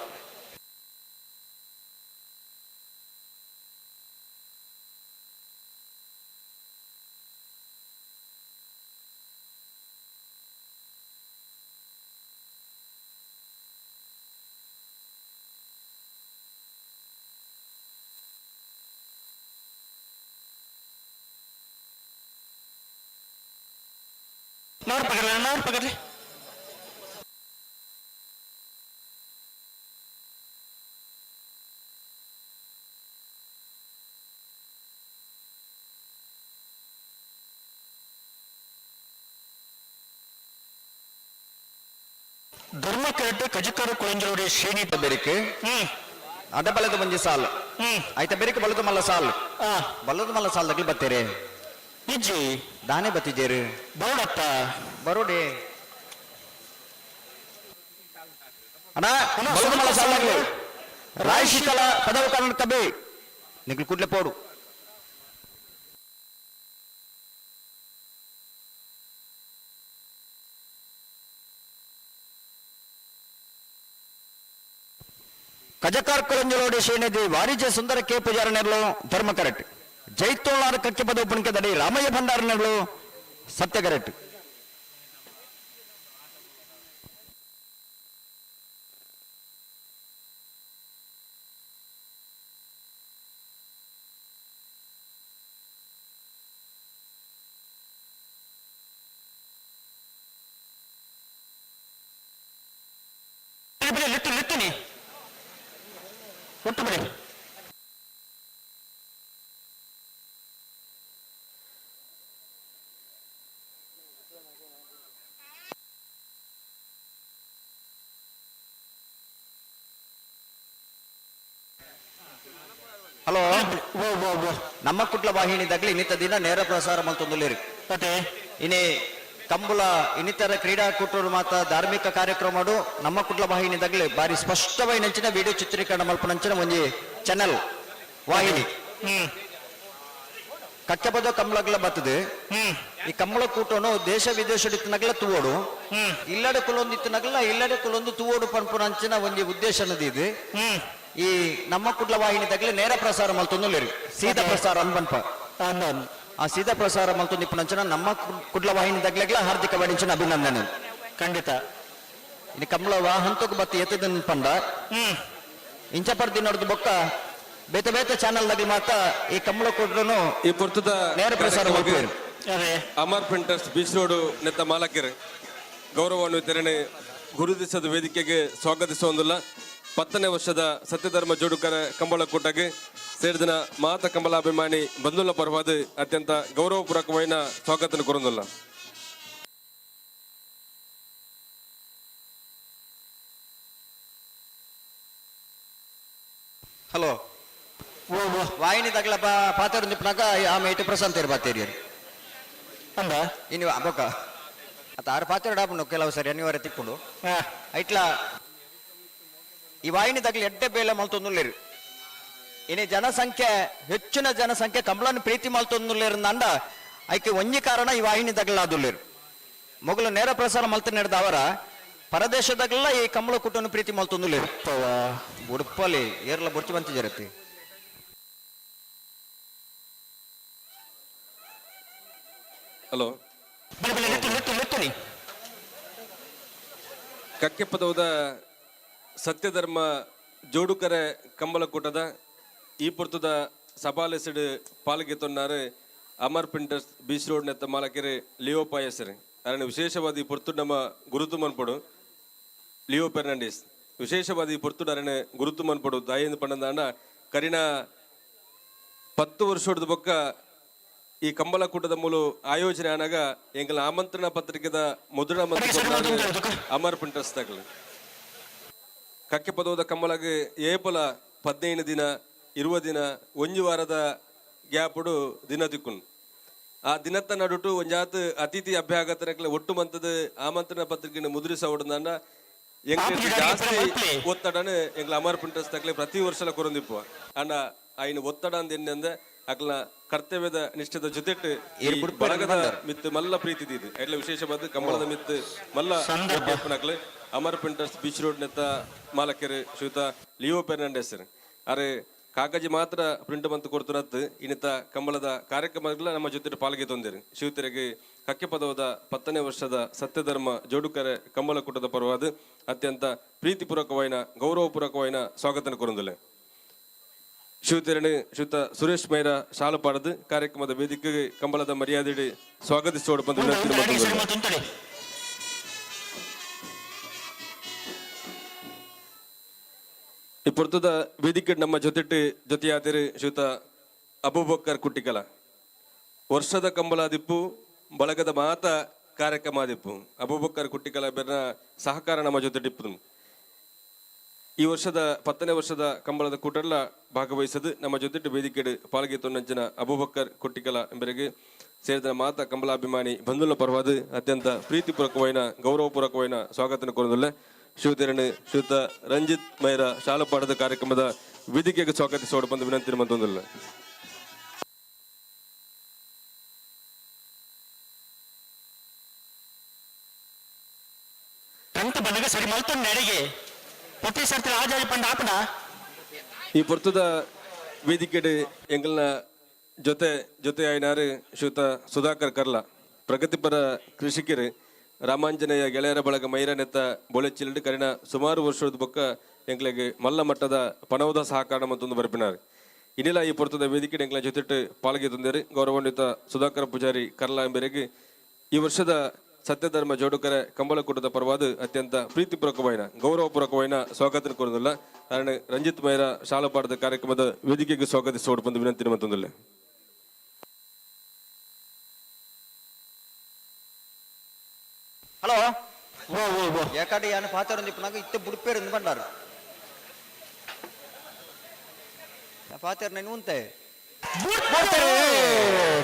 नवर पकड़ ले, नवर पकड़ ले। ಧರ್ಮ ಕರೆಕ್ಟ್ ಕಜಕರು ಕೊಳಂಜಲೋಡೆ ಶ್ರೇಣಿ ಬೆರಿಕೆ ಅಡ್ಡ ಬಲದ ಒಂಜಿ ಸಾಲು ಆಯ್ತಾ ಬೆರಿಕೆ ಬಲದ ಮಲ್ಲ ಸಾಲು ಬಲದ ಮಲ್ಲ ಸಾಲದಾಗಲಿ ಬತ್ತೀರಿ ಇಜ್ಜಿ ದಾನೆ ಬತ್ತಿಜೇರು ಬರೋಡತ್ತ ಬರೋಡಿ ಅಣ್ಣ ಬಲದ ಮಲ್ಲ ಸಾಲಾಗ್ಲಿ. ರಾಯಶೀತಲ ಪದವು ಕರ್ನಾಟಕ ಬಿ ನಿಕ್ಲು ಕುಡ್ಲೆ ಪೋಡು. ಕಜಕಾರ್ಕುಲಂಜಲೋಡಿ ಶ್ರೀನಿಧಿ ವಾರಿಜ ಸುಂದರ ಕೆ ಪೂಜಾರ ನೆರ್ಲು ಧರ್ಮ ಕರೆಕ್ಟ್. ಜೈತೋಳಾರ ಕಕ್ಕೆ ಪದವು ಪುಣಿಕೆದಡಿ ರಾಮಯ್ಯ ಭಂಡಾರ ನೆರ್ಲು ಸತ್ಯ ಕರೆಕ್ಟ್. ಲಿಟ್ಟು ಒಟ್ಟು ಬಿಡಿ. ಹಲೋ, ನಮ್ಮ ಕುಟ್ಲ ವಾಹಿನಿದಾಗಲಿ ಇನ್ನಿತ ದಿನ ನೇರ ಪ್ರಸಾರ ಮಲ್ತೊಂದುಲ್ಲೇರಿ. ಇನಿ ಕಂಬುಲ ಇನ್ನಿತರ ಕ್ರೀಡಾಕೂಟರು ಮಾತ ಧಾರ್ಮಿಕ ಕಾರ್ಯಕ್ರಮಡು ನಮ್ಮ ಕುಟ್ಲ ವಾಹಿನಿದಾಗಲಿ ಬಾರಿ ಸ್ಪಷ್ಟವಾಗಿ ನಂಚಿನ ವಿಡಿಯೋ ಚಿತ್ರೀಕರಣ ಮಲ್ಪನಂಚಿನ ಒಂಜಿ ಚಾನೆಲ್ ವಾಹಿನಿ. ಕಚ್ಚಬದ ಕಂಬಳಗ್ಲ ಬರ್ತದೆ. ಈ ಕಂಬಳ ಕೂಟನು ದೇಶ ವಿದೇಶ ಇತ್ತನಗಲ ತೂವೋಡು, ಇಲ್ಲಡೆ ಕುಲೊಂದು ಇತ್ತನಗಲ ಇಲ್ಲಡೆ ಕುಲೊಂದು ತೂವೋಡು ಪನ್ಪುನಂಚಿನ ಒಂಜಿ ಉದ್ದೇಶ ಅನ್ನೋದು ಇದು. ಈ ನಮ್ಮ ಕುಡ್ಲ ವಾಹಿನಿ ತಗಲಿ ನೇರ ಪ್ರಸಾರ ಮಲ್ತೊಂದುಲ್ಲೇರಿ, ಸೀದಾ ಪ್ರಸಾರ ಅನ್ಬನ್ಪ. ಆ ಸೀದಾ ಪ್ರಸಾರ ಮಲ್ತೊಂದು ಇಪ್ಪನಂಚಿನ ನಮ್ಮ ಕುಡ್ಲ ವಾಹಿನಿ ತಗ್ಲೆಗ್ಲ ಹಾರ್ದಿಕ ವಾಣಿಂಚಿನ ಅಭಿನಂದನೆ. ಖಂಡಿತ. ಇನ್ನು ಕಮಲ ವಾಹಂತಕ್ಕೆ ಬತ್ತಿ ಎತ್ತದ ಪಂಡ ಇಂಚಪರ್ ದಿನದ ಬೊಕ್ಕ ಬೇತೆ ಬೇತೆ ಚಾನೆಲ್ ದಾಗ ಮಾತ ಈ ಕಮಲ ಕುಡ್ಲನು ಈ ಪೊರ್ತುದ ನೇರ ಪ್ರಸಾರ ಮಲ್ಪುವೆರು. ಅಮರ್ ಪ್ರಿಂಟರ್ಸ್ ಬೀಚ್ ರೋಡ್ ನೆತ್ತ ಮಾಲಕರು ಗೌರವಾನ್ವಿತರಣೆ ಗುರುದಿಸದ ವೇದಿಕೆಗೆ ಸ್ವಾಗತಿಸುವುದಿಲ್ಲ. 10ನೇ ವರ್ಷದ ಸತ್ಯಧರ್ಮ ಜೋಡುಕರ ಕಂಬಳ ಕೂಟಕ್ಕೆ ಸೇರಿದಿನ ಮಾತ ಕಂಬಳಾಭಿಮಾನಿ ಬಂಧುಲ ಪರವಾದ ಅತ್ಯಂತ ಗೌರವಪೂರ್ವಕವಾದ ಸ್ವಾಗತ ಕೋರುವುದಿಲ್ಲ. ಹಲೋ, ವಾಹಿನಿ ತಗಲ ಪಾತ್ರ ನಿಪ್ಪನಾಗ ಆమె ಇಟ್ಟು ಪ್ರಶಾಂತ್ ಇರ್ಬಾತೇರಿ ಅಂದ ಇನ್ನು ಬೊಕ್ಕ ಅತ್ತ ಆರು ಪಾತ್ರ ಡಾಪುಂಡು ಕೆಲವು ಸರಿ ಅನಿವಾರ್ಯ ತಿಪ್ಪುಂಡು. ಐಟ್ಲ ಈ ವಾಹಿನಿ ತಗಲಿ ಎಡ್ಡೆ ಬೇಲೆ ಮಲ್ತೊಂದುಲ್ಲೇರು. ಇನಿ ಜನಸಂಖ್ಯೆ ಹೆಚ್ಚಿನ ಜನಸಂಖ್ಯೆ ಕಂಬಳನ್ನು ಪ್ರೀತಿ ಮಲ್ತೊಂದುಲ್ಲೇರು ಅಂಡ ಐಕೆ ಒಂಜಿ ಕಾರಣ ಈ ವಾಹಿನಿ ತಗಲಾದುಲ್ಲೇರು. ಮೊಗಲು ನೇರ ಪ್ರಸಾರ ಮಲ್ತ ನಡೆದ ಅವರ ಪರದೇಶದಾಗಲ್ಲ ಈ ಕಂಬಳ ಕುಟನ್ನು ಪ್ರೀತಿ ಮಲ್ತೊಂದುಲ್ಲೇರು. ಉಡುಪಲ್ಲಿ ಏರ್ಲ ಬೊರ್ಚಿ ಬಂತಿ ಜರತಿ. ಹಲೋ, ಕಕ್ಕೆಪದವದ ಸತ್ಯಧರ್ಮ ಜೋಡುಕರೆ ಕಂಬಳಕೂಟದ ಈ ಪೊರ್ತುದ ಸಭಾಲೆಸಿಡ್ ಪಾಲ್ಗೆ ತೊನ್ನಾರು ಅಮರ್ ಪ್ರಿಂಟರ್ಸ್ ಬೀಚ್ ರೋಡ್ ನೆತ್ತ ಮಾಲಕರು ಲಿಯೋ ಪಾಯಸರ್. ಅರಣ ವಿಶೇಷವಾದ ಈ ಪೊರ್ತು ನಮ್ಮ ಗುರುತು ಮನ್ಪಡು ಲಿಯೋ ಫೆರ್ನಾಂಡಿಸ್. ವಿಶೇಷವಾದ ಈ ಪೊರ್ತು ಅರಣ ಗುರುತು ಮನ್ಪಡು ದಾಯಿಂದ ಪಂಡಂದಾಂಡ ಕರಿನ 10 ವರ್ಷದ ಬೊಕ್ಕ ಈ ಕಂಬಳಕೂಟದ ಮೂಲ ಆಯೋಜನೆ ಆನಾಗ ಎಂಗಲ ಆಮಂತ್ರಣ ಪತ್ರಿಕೆದ ಮುದ್ರಣ ಮತ್ತು ಅಮರ್ ಪ್ರಿಂಟರ್ಸ್ ತಗಲು. ಕಕ್ಕೆ ಪದವದ ಕಂಬಳಗೆ ಏಪಲ 15 ದಿನ 20 ದಿನ ಒಂಜಿ ವಾರದ ಗ್ಯಾಪುಡು ದಿನ ದಿಕ್ಕುನ್. ಆ ದಿನತ್ತ ನಡುಟು ಒಂಜಾತ್ ಅತಿಥಿ ಅಭ್ಯಾಗತನಕ್ಲೆ ಒಟ್ಟು ಮಂತದ ಆಮಂತ್ರಣ ಪತ್ರಿಕೆನ ಮುದ್ರಿಸ ಹೊಡೆದ ಎಂಗ್ಲ ಜಾಸ್ತಿ ಒತ್ತಡನೆ ಎಂಗ್ಲ ಅಮರ್ ಪ್ರಿಂಟರ್ಸ್ ತಗಲೆ ಪ್ರತಿ ವರ್ಷಲ ಕೊರೊಂದಿಪ್ಪು. ಅಂಡ ಆಯ್ನ ಒತ್ತಡ ಅಂದ ಎಣ್ಣೆಂದ ಅಕ್ಲ ಕರ್ತವ್ಯದ ನಿಷ್ಠದ ಜೊತೆಟ್ ಈ ಬಳಗದ ಮಿತ್ತು ಮಲ್ಲ ಪ್ರೀತಿ ಇದು. ಎಡ್ಲ ವಿಶೇಷವಾದ ಕಂಬಳದ ಮಿತ್ತು ಮಲ್ಲ ನಕ್ಲೆ ಅಮರ್ ಪ್ರಿಂಟರ್ಸ್ ಬೀಚ್ ರೋಡ್ ನೆತ್ತ ಮಾಲಕರು ಶ್ರೀಯುತ ಲಿಯೋ ಫೆರ್ನಾಂಡಿಸ್. ಅರೆ ಕಾಗಜಿ ಮಾತ್ರ ಪ್ರಿಂಟ್ ಬಂತು ಕೊಡ್ತುನತ್ತು ಇನ್ನಿತ ಕಂಬಳದ ಕಾರ್ಯಕ್ರಮಗಳ ನಮ್ಮ ಜೊತೆ ಪಾಲ್ಗೆ ತೊಂದಿರು. ಶಿವತೆರೆಗೆ ಕಕ್ಕೆ ಪದವದ 10ನೇ ವರ್ಷದ ಸತ್ಯಧರ್ಮ ಜೋಡುಕರೆ ಕಂಬಳ ಕೂಟದ ಪರವಾದ ಅತ್ಯಂತ ಪ್ರೀತಿಪೂರ್ವಕವಾದ ಗೌರವಪೂರ್ವಕವಾದ ಸ್ವಾಗತ ಕೋರುಂದಿಲ್ಲ. ಶಿವತೆರಣೆ ಶ್ರೀಯುತ ಸುರೇಶ್ ಮೈರ ಶಾಲಪಾಡದು ಕಾರ್ಯಕ್ರಮದ ವೇದಿಕೆಗೆ ಕಂಬಳದ ಮರ್ಯಾದೆಡಿ ಸ್ವಾಗತಿಸೋಡು ಬಂದು ವಿನಂತಿ. ಈ ಪೊರ್ತುದ ವೇದಿಕೆ ನಮ್ಮ ಜೊತೆಟ್ಟು ಜೊತೆಯಾದಿರು ಶ್ರೀಯುತ ಅಬೂಬಕ್ಕರ್ ಕುಟ್ಟಿಕಲ. ವರ್ಷದ ಕಂಬಳಾದಿಪ್ಪು ಬಳಗದ ಮಾತ ಕಾರ್ಯಕ್ರಮ ಆದಿಪ್ಪು ಅಬೂಬಕ್ಕರ್ ಕುಟ್ಟಿಕಲ ಬೆರ್ನ ಸಹಕಾರ ನಮ್ಮ ಜೊತೆಟಿಪ್ಪು. ಈ ವರ್ಷದ 10ನೇ ವರ್ಷದ ಕಂಬಳದ ಕೂಟಲ್ಲ ಭಾಗವಹಿಸದು ನಮ್ಮ ಜೊತೆಟ್ಟು ವೇದಿಕೆಡು ಪಾಲ್ಗೆ ತೊನ್ನಂಚಿನ ಅಬೂಬಕ್ಕರ್ ಕುಟ್ಟಿಕಲ ಎಂಬರಿಗೆ ಸೇರಿದ ಮಾತ ಕಂಬಳಾಭಿಮಾನಿ ಬಂಧುಲ ಪರವಾದ ಅತ್ಯಂತ ಪ್ರೀತಿಪೂರ್ವಕವಾದ ಗೌರವಪೂರ್ವಕವಾದ ಸ್ವಾಗತ ಕೋರುವುದಿಲ್ಲ. ಶಿವತಿರಣ್ ಶ್ರೀಯುತ ರಂಜಿತ್ ಮೈರ ಶಾಲಪಾಠದ ಕಾರ್ಯಕ್ರಮದ ವೇದಿಕೆಗೆ ಸ್ವಾಗತಿಸೋಡು ಬಂದು ವಿನಂತಿ ಮಂತೊಂದಿಲ್ಲ. ಟಂತ ಬಂದಾಗ ಸರಿ ಮಲ್ತೊಂದು ಅಡಿಗೆ ಪ್ರತಿ ಸರ್ತಿ ಆಜಾಜಿ ಪಂಡ ಆಪಣ. ಈ ಪೊರ್ತುದ ವೇದಿಕೆಡ್ ಎಂಗಲ್ನ ಜೊತೆ ಜೊತೆ ಆಯ್ನಾರು ಶ್ರೀಯುತ ಸುಧಾಕರ್ ಕರ್ಲ, ಪ್ರಗತಿಪರ ಕೃಷಿಕರು, ರಾಮಾಂಜನೇಯ ಗೆಳೆಯರ ಬಳಗ ಮೈರನೆತ್ತ ಬೊಳೆಚಿಲ್ಡು ಕರಿನ ಸುಮಾರು ವರ್ಷದ ಬೊಕ್ಕ ಎಂಕ್ಲೆಗ್ ಮಲ್ಲ ಮಟ್ಟದ ಪಣವದ ಸಹಕಾರ ಮತ್ತೊಂದು ಬರ್ಪಿನಾರು. ಇನ್ನಿಲ್ಲ ಈ ಪೊರ್ತುದ ವೇದಿಕೆ ಎಂಕ್ಲ ಜೊತೆಟ್ಟು ಪಾಲ್ಗೆ ತಂದೇರು ಗೌರವಾನ್ವಿತ ಸುಧಾಕರ್ ಪೂಜಾರಿ ಕರ್ಲ ಎಂಬೆರೆಗ್ ಈ ವರ್ಷದ ಸತ್ಯಧರ್ಮ ಜೋಡುಕರೆ ಕಂಬಳಕೂಟದ ಪರವಾದ ಅತ್ಯಂತ ಪ್ರೀತಿಪೂರ್ವಕವಾಯಿನ ಗೌರವಪೂರ್ವಕವಾಯಿನ ಸ್ವಾಗತ ಕೋರುದಿಲ್ಲ. ಕಾರಣ ರಂಜಿತ್ ಮೈರ ಶಾಲಪಾಠದ ಕಾರ್ಯಕ್ರಮದ ವೇದಿಕೆಗೆ ಸ್ವಾಗತಿಸೋಡು ಬಂದು ವಿನಂತಿ ಮತ್ತೊಂದಿಲ್ಲ. ಹಲೋ ಏಕಾಡಿ ಯಾನು ಪಾತ್ರ ಇಪ್ಪನಾಗ ಇತ್ತ ಬುಡ್ಪೇರು ಎಂದು ಬಂಡಾರು ಪಾತ್ರ ನೆನು ಉಂತೆ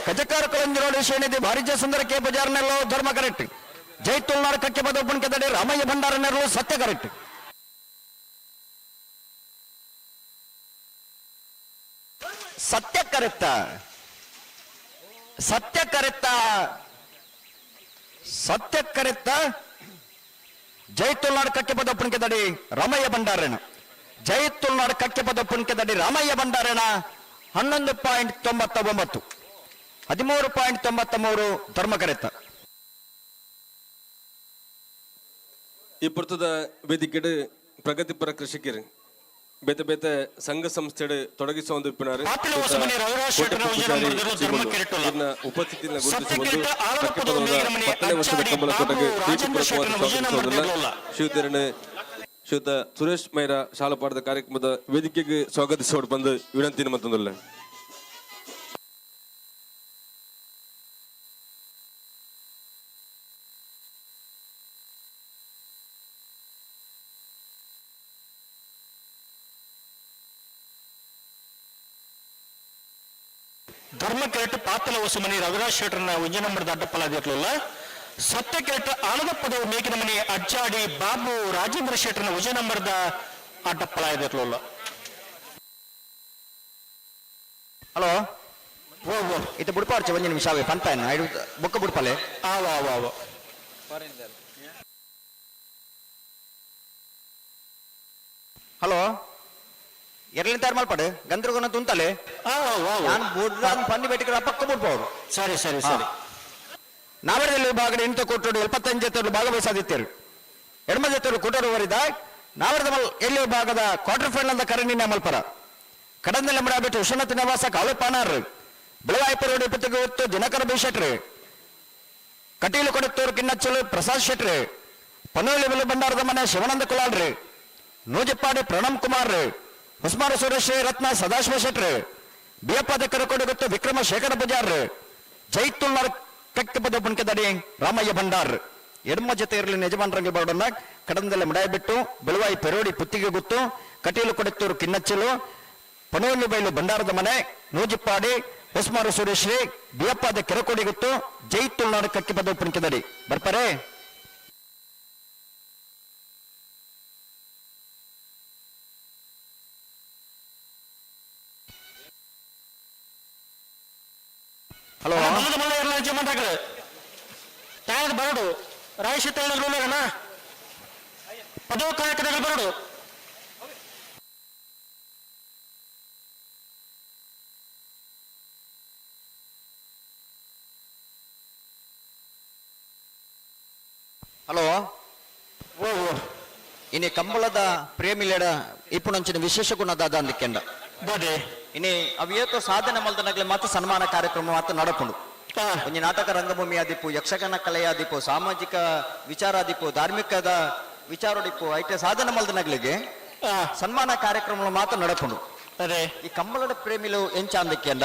ಕಜಕಾರ ಕಳಂಜರೋಡಿ ಶ್ರೇಣಿದಿ ಭಾರಿಜ ಸುಂದರ ಕೆ ಬಜಾರ್ನೆಲ್ಲೋ ಧರ್ಮ ಕರೆಕ್ಟ್ ಜೈ ತುಳ್ನಾಡು ಕಕ್ಕೆ ಪದೊಬ್ಬನ್ ಕೆದಡೆ ರಾಮಯ್ಯ ಭಂಡಾರ ನೆರಳು ಸತ್ಯ ಕರೆಕ್ಟ್. ಸತ್ಯ ಕರೆಕ್ತ ಸತ್ಯ ಕರೆಕ್ತ ಸತ್ಯ ಕರೆಕ್ತ ಜೈ ತುಳ್ನಾಡು ಕಕ್ಕೆ ಪದೊಬ್ಬನ್ ಕೆದಡಿ ರಾಮಯ್ಯ ಭಂಡಾರೇಣ ಜೈ ತುಳ್ನಾಡು ಕಕ್ಕೆ ಪದೊಬ್ಬನ್ ಕೆದಡಿ ರಾಮಯ್ಯ ಭಂಡಾರೇಣ 11.99 13.93 ಧರ್ಮಕರೆತ್ತ. ಈ ಪುರ್ತದ ವೇದಿಕೆಡ್ ಪ್ರಗತಿಪರ ಕೃಷಿಕರು ಬೇತೆ ಬೇತೆ ಸಂಘ ಸಂಸ್ಥೆಡ್ ತೊಡಗಿಸುವ ಒಂದು ಇಪ್ಪಿನಾರು ಉಪಸ್ಥಿತಿಯನ್ನು ಗುರುತಿಸಿಕೊಂಡು 10ನೇ ವರ್ಷದ ಕಂಬಳಕೋಟೆಗೆ ಪ್ರೀತಿಪೂರ್ವಕವಾದ ಶಿವತಿರಣ್ ಶ್ರೀಯುತ ಸುರೇಶ್ ಮೈರ ಶಾಲಪಾಠದ ಕಾರ್ಯಕ್ರಮದ ವೇದಿಕೆಗೆ ಸ್ವಾಗತಿಸೋಡು ಬಂದು ವಿನಂತಿ ಮತ್ತೊಂದಿಲ್ಲ. ಧರ್ಮಕೆರೆಟ್ ಪಾತಲ ಹೊಸಮನಿ ರಘುರಾಜ್ ಶೆಟ್ಟರ್ನ ಒಂಜಿ ನಂಬರ್ ಅಡ್ಡಪ್ಪಲಾದಿರ್ಲಿಲ್ಲ. ಸತ್ಯಕೆರೆಟ್ ಆಲದ ಪದವು ಮೇಕಿನ ಮನೆ ಅಜ್ಜಾಡಿ ಬಾಬು ರಾಜೇಂದ್ರ ಶೆಟ್ಟರ್ನ ಉಜ ನಂಬರ್ದ ಅಡ್ಡಪ್ಪಲಾದಿರ್ಲಿಲ್ಲ. ಹಲೋ ಇತ್ತ ಬುಡ್ಪಾರ್ಚೆ ಒಂಜಿ ನಿಮಿಷ ಅವೇ ಪಂತಾಯನ ಐಡು ಬೊಕ್ಕ ಬುಡ್ಪಲೆ. ಆವ ಆವ ಆವ ಹಲೋ ಎರಲಿನ ತಯಾರು ಮಲ್ಪಡು ಗಂದ್ರಗುಣ ತುಂತಲೆ ನಾನು ಬುಡ್ರಾನ್ ಪನ್ನಿ ಬೇಟಿಗೆ ಪಕ್ಕ ಬುಡ್ಪವರು. ಸರಿ ಸರಿ ಸರಿ. ನಾವರದಲ್ಲಿ ವಿಭಾಗದ ಎಂಟು ಕೋಟೋಡು 75 ಜೊತೆಗಳು ಭಾಗವಹಿಸಾದಿತ್ತರು. ಎಡಮ ಜೊತೆಗಳು ಕೋಟೋಡು ವರಿದ ನಾವರದ ಮಲ್ ಎಲ್ಲಿ ವಿಭಾಗದ ಕ್ವಾರ್ಟರ್ ಫೈನಲ್ ಅಂತ ಕರಣಿನ ಮಲ್ಪರ ಕಡಂದಲೆ ಮಡಾಬಿಟ್ಟು ವಿಶ್ವನಾಥ ನಿವಾಸ ಕಾಳು ಪಾನಾರ್ ಬೆಳಗಾಯಿಪುರ ಇಪ್ಪತ್ತಿಗೆ ಹೊತ್ತು ದಿನಕರ ಬಿ ಶೆಟ್ರು ಕಟೀಲು ಕೊಡತ್ತೂರು ಕಿನ್ನಚ್ಚಲು ಪ್ರಸಾದ್ ಶೆಟ್ರು ಪನೋಲಿ ಬೆಲೆ ಭಂಡಾರದ ಮನೆ ಶಿವಾನಂದ ಕುಲಾಲ್ರಿ ನೂಜಿಪ್ಪಾಡಿ ಪ್ರಣಮ್ ಕುಮಾರ್ ಹೊಸ್ಮಾರು ಸುರೇಶ್ ರತ್ನ ಸದಾಶಿವ ಶೆಟ್ರು ಬಿಯಪ್ಪ ದಕ್ಕರಕೋಡಿ ಗೊತ್ತು ವಿಕ್ರಮ ಶೇಖರ ಪೂಜಾರ್ ಜೈತುಲ್ನಾರ್ ಕಕ್ಕಪದ ಪುಣ್ಕೆದಡಿ ರಾಮಯ್ಯ ಭಂಡಾರ್ ಎಡಮ ಜೊತೆ ಇರಲಿ ಯಜಮಾನರಂಗೆ ಬರೋಣ ಕಡಂದಲೆ ಮಡಾಯಬಿಟ್ಟು ಬೆಳುವಾಯಿ ಪೆರೋಡಿ ಪುತ್ತಿಗೆ ಗುತ್ತು ಕಟೀಲು ಕೊಡತ್ತೂರು ಕಿನ್ನಚ್ಚಲು ಪನೋಲಿ ಬೈಲು ಭಂಡಾರದ ಮನೆ ನೂಜಿಪ್ಪಾಡಿ ಹೊಸ್ಮಾರು ಸುರೇಶ್ರೀ ಬಿಯಪ್ಪಾದ ಕೆರಕೋಡಿ ಗುತ್ತು ಜೈ ತುಳ್ನಾಡು ಕಕ್ಕಿಪದ ಪುಣ್ಕೆದಡಿ ಬರ್ತಾರೆ. ಹಲೋ ಯಜಮಾನ್ರಾಗಲು ತಯಾರದ ಬರಡು ರಾಯಶಿ ತಯಾರಣ ಪದವು ಕಾಯಕದಾಗ ಬರಡು. ಹಲೋ ಇನಿ ಕಂಬಳದ ಪ್ರೇಮಿಲೇಡ ಇಪ್ಪುನಂಚಿನ ವಿಶೇಷ ಗುಣದಾದ ಅಂದಿಕೆಂಡ ಇನಿ ಅವೇತೋ ಸಾಧನೆ ಮಲ್ದನಗ್ಲೆ ಮಾತ್ರ ಸನ್ಮಾನ ಕಾರ್ಯಕ್ರಮ ಮಾತ್ರ ನಡಪುಂಡು. ಒಂಜಿ ನಾಟಕ ರಂಗಭೂಮಿ ಆದಿಪ್ಪು, ಯಕ್ಷಗಾನ ಕಲೆಯಾದಿಪ್ಪು, ಸಾಮಾಜಿಕ ವಿಚಾರಾದಿಪ್ಪು, ಧಾರ್ಮಿಕದ ವಿಚಾರಡಿಪ್ಪು, ಐಟೆ ಸಾಧನೆ ಮಲ್ದನಗ್ಲಿಗೆ ಸನ್ಮಾನ ಕಾರ್ಯಕ್ರಮ ಮಾತ್ರ ನಡಪುಂಡು. ಈ ಕಂಬಳದ ಪ್ರೇಮಿಲು ಎಂಚ ಅಂದಿಕೆಂಡ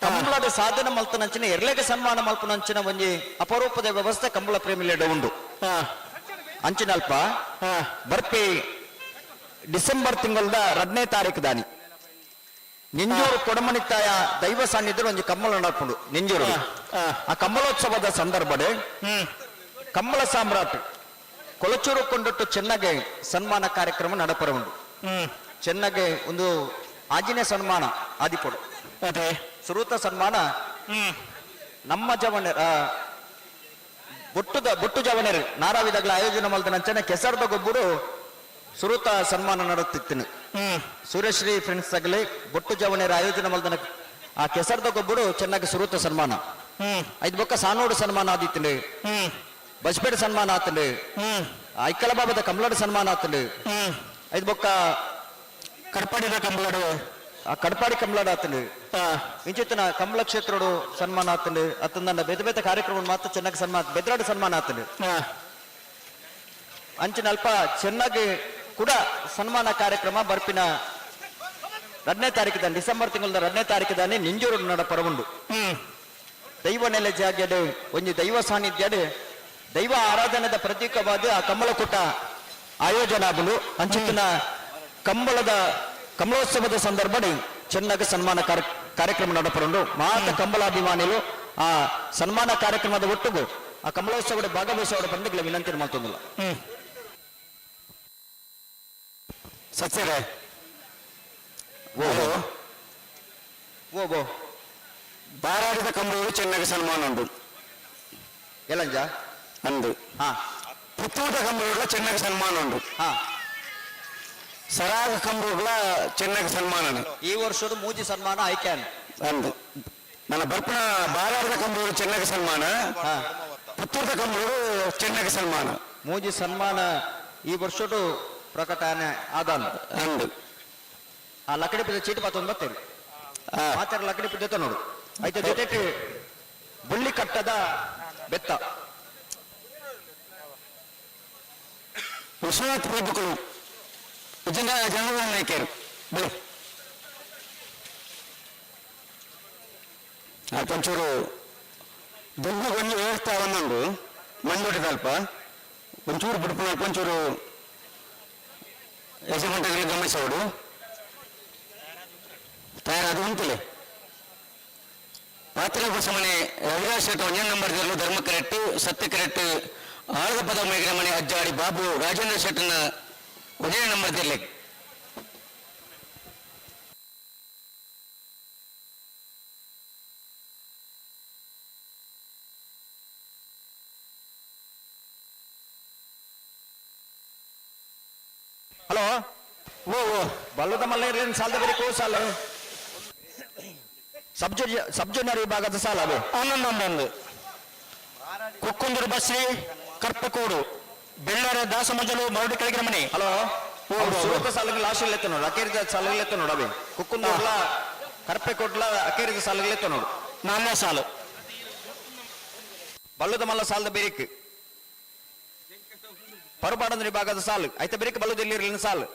ಕಂಬಳದ ಸಾಧನೆ ಮಲ್ತನಂಚಿನ ಎರ್ಲೆಗೆ ಸನ್ಮಾನ ಮಲ್ಪುನಂಚಿನ ಒಂಜಿ ಅಪರೂಪದ ವ್ಯವಸ್ಥೆ ಕಂಬಳ ಪ್ರೇಮಿಲೆಡ ಉಂಡು. ಅಂಚಿನಲ್ಪ ಬರ್ಪಿ ಡಿಸೆಂಬರ್ ತಿಂಗಳದ 2ನೇ ತಾರೀಕು ದಾನಿ ನಿಂಜೂರು ಕೊಡಮಣಿತ್ತಾಯ ದೈವ ಸಾನ್ನಿಧ್ಯ ಒಂಜಿ ಕಂಬಳ ನಡಪುಂಡು ನಿಂಜೂರು. ಆ ಕಂಬಳೋತ್ಸವದ ಸಂದರ್ಭಡೆ ಕಂಬಳ ಸಾಮ್ರಾಟ್ ಕೊಲಚೂರು ಕೊಂಡೊಟ್ಟು ಚೆನ್ನಾಗಿ ಸನ್ಮಾನ ಕಾರ್ಯಕ್ರಮ ನಡಪರ ಉಂಡು. ಚೆನ್ನಾಗಿ ಒಂದು ಆಜಿನೇ ಸನ್ಮಾನ ಆದಿಪೊಡು. ಅದೇ ಸುರೂತ ಸನ್ಮಾನ ನಮ್ಮ ಜವಣೆರ್ ಬೊಟ್ಟುದ ಬೊಟ್ಟು ಜವಣೆರ್ ನಾರಾವಿದಾಗಲ ಆಯೋಜನೆ ಮಲ್ದ ನಂಚನೆ ಕೆಸರ್ದ ಗೊಬ್ಬರು ಸುರೂತ ಸನ್ಮಾನ ನಡುತ್ತಿತ್ತಿನ. ಸೂರ್ಯಶ್ರೀ ಫ್ರೆಂಡ್ಸ್ ಆಗಲಿ ಬೊಟ್ಟು ಜವಣೆರ ಆಯೋಜನೆ ಮಲ್ದನ ಆ ಕೆಸರ್ದ ಗೊಬ್ಬರು ಚೆನ್ನಾಗಿ ಸುರೂತ ಸನ್ಮಾನ. ಐದು ಬೊಕ್ಕ ಸಾನೋಡು ಸನ್ಮಾನ ಆದಿತ್ತಿಂಡು, ಬಸ್ಪೇಟೆ ಸನ್ಮಾನ ಆತಂಡು, ಐಕಲಬಾಬದ ಕಮಲಾಡು ಸನ್ಮಾನ ಆತಂಡು. ಐದು ಬೊಕ್ಕ ಕಡ್ಪಾಡಿದ ಕಂಬಳಡು, ಆ ಕಡ್ಪಾಡಿ ಕಮಲಾಡು ಆತಂಡು. ಇಂಚಿತ್ತಿನ ಕಮಲ ಕ್ಷೇತ್ರಡು ಸನ್ಮಾನ ಆತಂಡು. ಅತ್ತಂದ ಬೇತೆ ಬೇತೆ ಕಾರ್ಯಕ್ರಮ ಮಾತ್ರ ಚೆನ್ನಾಗಿ ಸನ್ಮಾನ, ಬೆದ್ರಾಡು ಸನ್ಮಾನ ಆತಂಡು. ಅಂಚಿನ ಅಲ್ಪ ಚೆನ್ನಾಗಿ ಕೂಡ ಸನ್ಮಾನ ಕಾರ್ಯಕ್ರಮ ಬರ್ಪಿನ 2ನೇ ತಾರೀಕು ಡಿಸೆಂಬರ್ ತಿಂಗಳ 2ನೇ ತಾರೀಕು ದಾನೆ ನಿಂಜೂರು ನಡಪರ ಉಂಡು. ದೈವ ನೆಲೆ ಜಾಗ್ಯಡು ಒಂಜಿ ದೈವ ಸಾನ್ನಿಧ್ಯಡು ದೈವ ಆರಾಧನೆದ ಪ್ರತೀಕವಾದ ಆ ಕಮಲಕೂಟ ಆಯೋಜನೆ ಆಗುಂಡು. ಅಂಚಿತ್ತಿನ ಕಂಬಳದ ಕಮಲೋತ್ಸವದ ಸಂದರ್ಭ ಚೆನ್ನಾಗಿ ಸನ್ಮಾನ ಕಾರ್ಯಕ್ರಮ ನಡಪರುಂಡು. ಮಾತ ಕಂಬಳಾಭಿಮಾನಿಲು ಆ ಸನ್ಮಾನ ಕಾರ್ಯಕ್ರಮದ ಒಟ್ಟುಗು ಆ ಕಮಲೋತ್ಸವದ ಭಾಗವಹಿಸುವ ಬಂಧುಗಳ ವಿನಂತಿ ಮಾಡ್ತೊಂದಿಲ್ಲ. ಸತ್ಯರೇ ಓ ಓ ಬಾರಾಡಿದ ಕಂಬಳಗಳು ಚೆನ್ನಾಗಿ ಸನ್ಮಾನ ಉಂಟು. ಎಲ್ಲಂಜ ಅಂದು ಹಾ ಪುತ್ತೂದ ಕಂಬಳುಗಳ ಚೆನ್ನಾಗಿ ಸನ್ಮಾನ ಉಂಟು. ಹಾ ಸರಾಗ ಕಂಬಳುಗಳ ಚೆನ್ನಾಗಿ ಸನ್ಮಾನ ಈ ವರ್ಷದ ಮೂಜಿ ಸನ್ಮಾನ ಆಯ್ಕೆ ಅಂದು ನನ್ನ ಬರ್ಪಣ ಬಾರಾಡಿದ ಕಂಬಳುಗಳು ಚೆನ್ನಾಗಿ ಸನ್ಮಾನ, ಪುತ್ತೂರದ ಕಂಬಳುಗಳು ಚೆನ್ನಾಗಿ ಸನ್ಮಾನ. ಮೂಜಿ ಸನ್ಮಾನ ಈ ವರ್ಷದ ಪ್ರಕಟಣೆ ಆದಾನ ಅಂದು ಆ ಲಕಡಿ ಬಿದ್ದ ಚೀಟಿ ಪಾತೊಂದು ಬರ್ತೇವೆ ಮಾತಾಡ ಲಕಡಿ ಬಿದ್ದ ನೋಡು. ಐತೆ ಜೊತೆಗೆ ಬುಳ್ಳಿ ಕಟ್ಟದ ಬೆತ್ತ ವಿಶ್ವನಾಥ್ ಪ್ರಭುಗಳು ಜನ ಜನಗಳ ನಾಯಕರು ಬಿಡು. ಒಂಚೂರು ದುಡ್ಡು ಕೊಂಚ ವ್ಯವಸ್ಥೆ ಒಂದುಂಡು ಮಂಜೋಟಿ ಅಲ್ಪ ಒಂಚೂರು ಬಿಡ್ಪುನ ಅಲ್ಪ ಒಂಚೂರು ಯಜಮಾನ್ರಿಗೆ ಗಮನಿಸೋಡು ತಯಾರಾದ ಉಂಟುಲೆ. ಪಾತ್ರ ಮನೆ ರವಿರಾಜ್ ಶೆಟ್ಟ ಒಂದೇ ನಂಬರ್ ಧರ್ಮ ಕರೆಕ್ಟ್ ಸತ್ಯ ಕರೆಕ್ಟ್ ಆಳದ ಪದ ಮೇಘನ ಮನೆ ಅಜ್ಜಾಡಿ ಬಾಬು ರಾಜೇಂದ್ರ ಶೆಟ್ಟನ ಒಂದೇ ನಂಬರ್ ತಿರ್ಲಿ. ಹಲೋ ಓ ಓ ಬಲ್ಲದ ಮಲ್ಲ ಸಾಲದ ಬರೀ ಕೋ ಸಾಲ ಸಬ್ ಸಬ್ ಜೂನಿಯರ್ ವಿಭಾಗದ ಸಾಲ ಅದು. ಆನಂದೊಂದೊಂದು ಕುಕ್ಕುಂದೂರು ಬಸ್ರಿ ಕರ್ಪಕೋಡು ಬೆಳ್ಳಾರ ದಾಸಮಜಲು ಮರಡಿ ಕೆಳಗಿನ ಮನೆ. ಹಲೋ ಸುರತ ಸಾಲುಗಳು ಲಾಸ್ಟ್ ಎತ್ತ ನೋಡು, ಅಕೇರಿದ ಸಾಲುಗಳು ಎತ್ತ ನೋಡು. ಅವೇ ಕುಕ್ಕುಂದೂರ್ಲ ಕರ್ಪೆಕೋಟ್ಲ ಅಕೇರಿದ ಸಾಲುಗಳು ಎತ್ತ ನೋಡು. ನಾಲ್ನೇ ಸಾಲು ಬಲ್ಲದ ಮಲ್ಲ ಸಾಲದ ಬೇರಿಕ್ ಪರುಪಾಡಂದ್ರ ವಿಭಾಗದ ಸಾಲು ಐತ ಬೇರಿಕ್ ಬಲ್ಲದ ಇಲ್ಲಿರಲಿನ ಸಾಲು.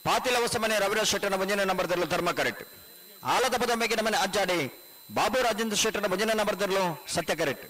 ಪಾತಿಲ ಹೊಸಮನೆ ರವಿರಾಜ್ ಶೆಟ್ಟನ ಮುಂದಿನ ನಂಬರ್ದಲ್ಲೂ ಧರ್ಮ ಕರೆಕ್ಟ್. ಆಲದ ಪದ ಮೇಗಿನ ಮನೆ ಅಜ್ಜಾಡಿ ಬಾಬು ರಾಜೇಂದ್ರ ಶೆಟ್ಟನ ಮುಂದಿನ ನಂಬರ್ದಲ್ಲೂ ಸತ್ಯ ಕರೆಕ್ಟ್.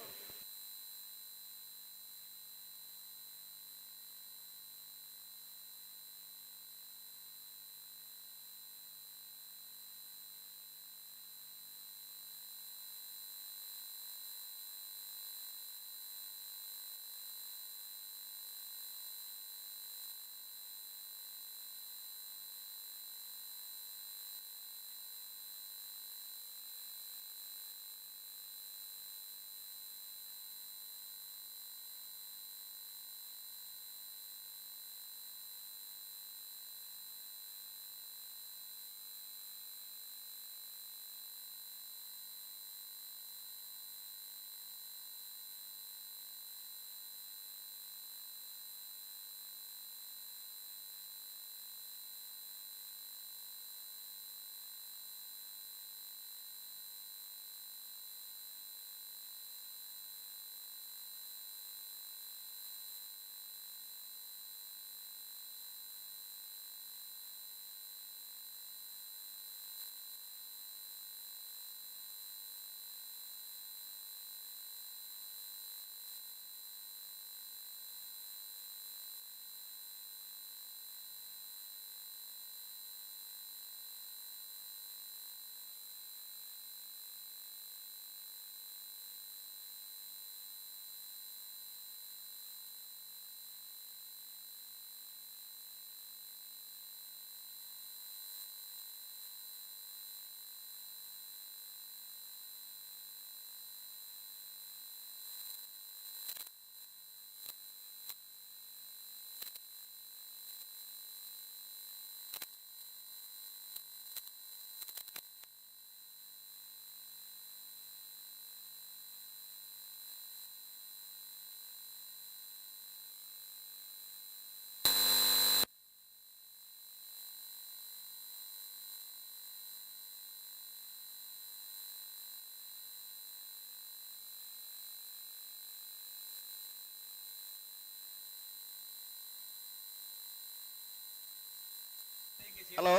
ಹಲೋ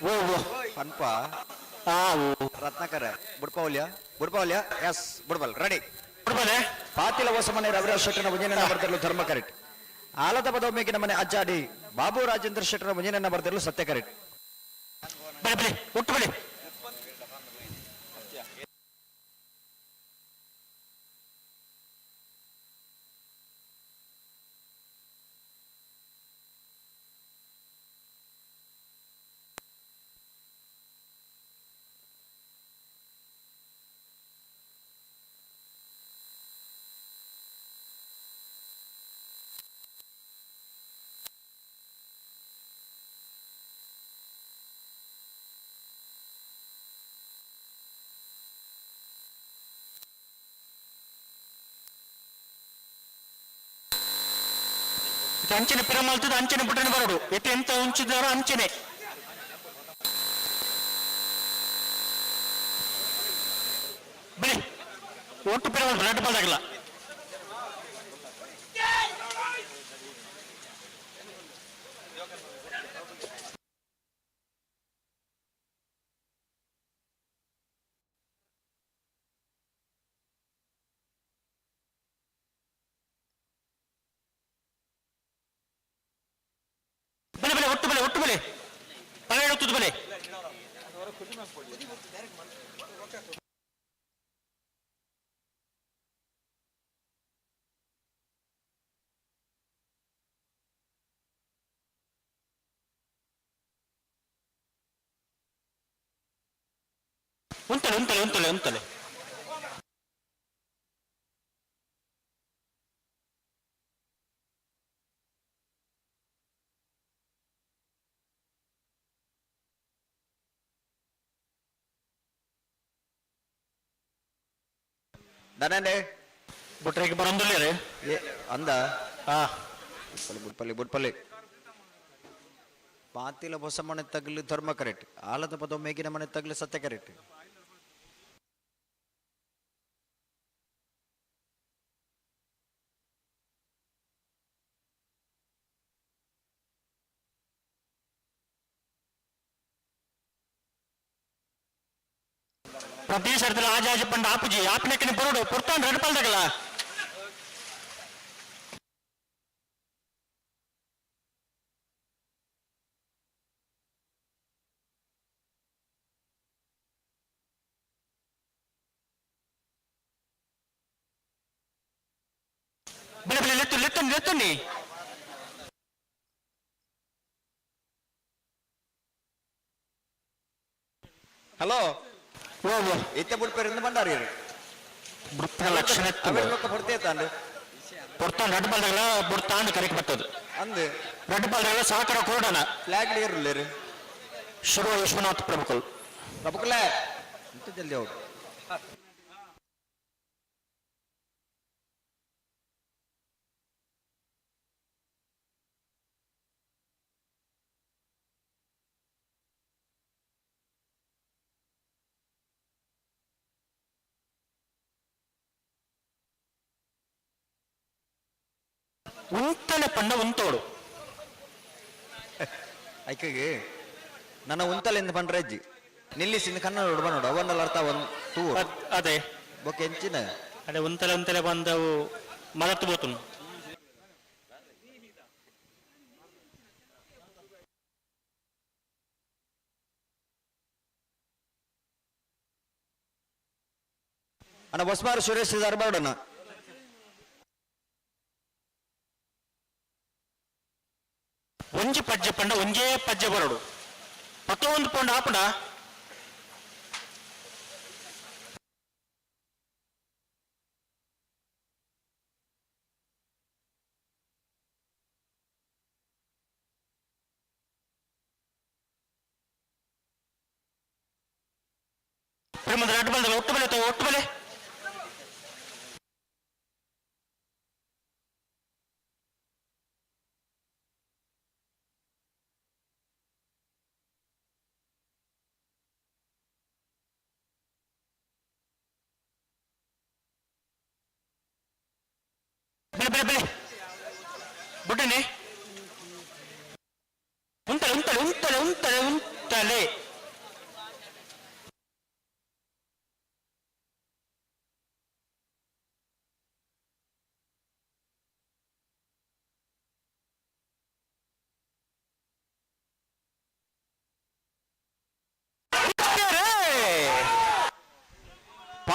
ಓ ಓ ಪನ್ಪ ಆ ಓ ರತ್ನಾಕರ ಬುಡ್ಪೌಲ್ಯ ಬುಡ್ಪೌಲ್ಯ ಎಸ್ ಬುಡ್ಬಲ್ ರೆಡಿ ಬುಡ್ಬಲೆ ಪಾತಿಲ ಹೊಸಮನೆ ರವಿರಾಜ್ ಶೆಟ್ಟರ ಮುಂಜಿನ ಬರ್ತಿರಲು ಧರ್ಮ ಕರೆಕ್ಟ್ ಆಲದ ಪದೊಮ್ಮೆಗಿನ ಮನೆ ಅಜ್ಜಾಡಿ ಬಾಬು ರಾಜೇಂದ್ರ ಶೆಟ್ಟರ ಮುಂಜಿನ ಬರ್ತಿರಲು ಸತ್ಯ ಕರೆಕ್ಟ್. ಬಲೆ ಬಲೆ ಒಟ್ಟು ಬಲೆ. ಇದು ಅಂಚನೆ ಪಿರಮಲ್ತದ ಅಂಚನೆ ಬುಟ್ಟನೆ ಬರೋಡು ಎತ್ತೆ ಎಂತ ಉಂಚಿದಾರೋ ಅಂಚನೆ. ಬಿಡಿ ಒಟ್ಟು ಪಿರಮಲ್ ರೆಡ್ ಬಾಲ್ದಾಗಲ್ಲ. ಬಲೆ ಬಲೆ ಒಟ್ಟು ಬಲೆ ಒಟ್ಟು ಬಲೆ ಪಳೆ ಹೇಳುತ್ತದೆ ಬಲೆ. ಉಂತಲೆ ಉಂತಲೆ ಉಂತಲೆ ಉಂತಲೆ. ದನಂಡೆ ಬುಟ್ರಿಗೆ ಬರೊಂದಿಲ್ಲ. ಏ ಅಂದ. ಹಾ ಬುಡ್ಪಲ್ಲಿ ಬುಡ್ಪಲ್ಲಿ ಬುಡ್ಪಲ್ಲಿ ಪಾತಿಲ ಹೊಸ ಮನೆ ತಗಲು ಧರ್ಮ ಕರೆಕ್ಟ್. ಆಲದ ಪದ ಮೇಗಿನ ಮನೆ ತಗಲು ಸತ್ಯ ಕರೆಕ್ಟ್. ಪ್ರತಿ ಸರ್ತಿ ಆಜ ಆಜ ಪಂಡ ಆಪುಜಿ ಆಪಿನಕ್ಕನೆ ಬರೋಡು ಪುರ್ತಾನ್ ರೆಡ್ ಪಾಲ್ದಾಗಲ್ಲ. ಬೆಲೆ ಬೆಲೆ ಲೆತ್ತು ಲೆತ್ತು ಲೆತ್ತುನಿ. ಹಲೋ ಓ ಓ ಇತ್ತೆ ಬುಡ್ಪೇರಿಂದ ಬಂದಾರಿ. ಬುಡ್ಪನ ಲಕ್ಷಣ ಲೋಕ ಪಡ್ತೇ ತಾಂಡು ಪೊರ್ತಾನ್ ರೆಡ್ ಬಾಲ್ದಾಗಲ್ಲ ಬುಡ್ತಾಂಡ್ ಕರೆಕ್ ಬರ್ತದೆ. ಅಂದು ರೆಡ್ ಬಾಲ್ದಾಗಲ್ಲ ಸಹಕಾರ ಕೊಡೋಣ. ಫ್ಲಾಗ್ ಇರಲಿಲ್ಲ. ಶುರು ವಿಶ್ವನಾಥ್ ಪ್ರಭುಕುಲ್. ಪ್ರಭುಕುಲೇ ಇಂತ ಜಲ್ದಿ ಅವ್ರು. ಉಂತಲೆ ಪಂಡ ಉಂತೋಡು. ಐಕೆಗೆ ನನ್ನ ಉಂತಲೆಂದು ಪಂಡ್ರೆ ಅಜ್ಜಿ ನಿಲ್ಲಿಸಿ ಕನ್ನಡ ನೋಡು ಅವನ್ನೆಲ್ಲ ಅರ್ಥ ಒಂದು ತೂ. ಅದೇ ಬೊಕ್ಕೆ ಎಂಚಿನ ಅದೇ ಉಂತಲೆ ಉಂತಲೆ ಬಂದವು ಮಲತ್ತು ಬೋತುನು. ಅಣ್ಣ ಹೊಸ್ಮಾರು ಸುರೇಶ್ ಅರ್ಬಾರ್ಡಣ್ಣ. ಒಂಜಿ ಪಜ್ಜೆ ಪಂಡ ಒಂಜೇ ಪಜ್ಜೆ ಬರಡು ಪತ್ತೊಂದು ಪಂಡ ಆಪುಂಡ. ಪ್ರೇಮದ ರೆಡ್ ಬಲ್ದ ಒಟ್ಟು ಬಲೆ ಒಟ್ಟು ಬಲೆ. ಬೆಲೆ ಬೆಲೆ ಬೆಲೆ ಬುಡ್ಡನೆ. ಉಂತಲೆ ಉಂತಲೆ ಉಂತಲೆ.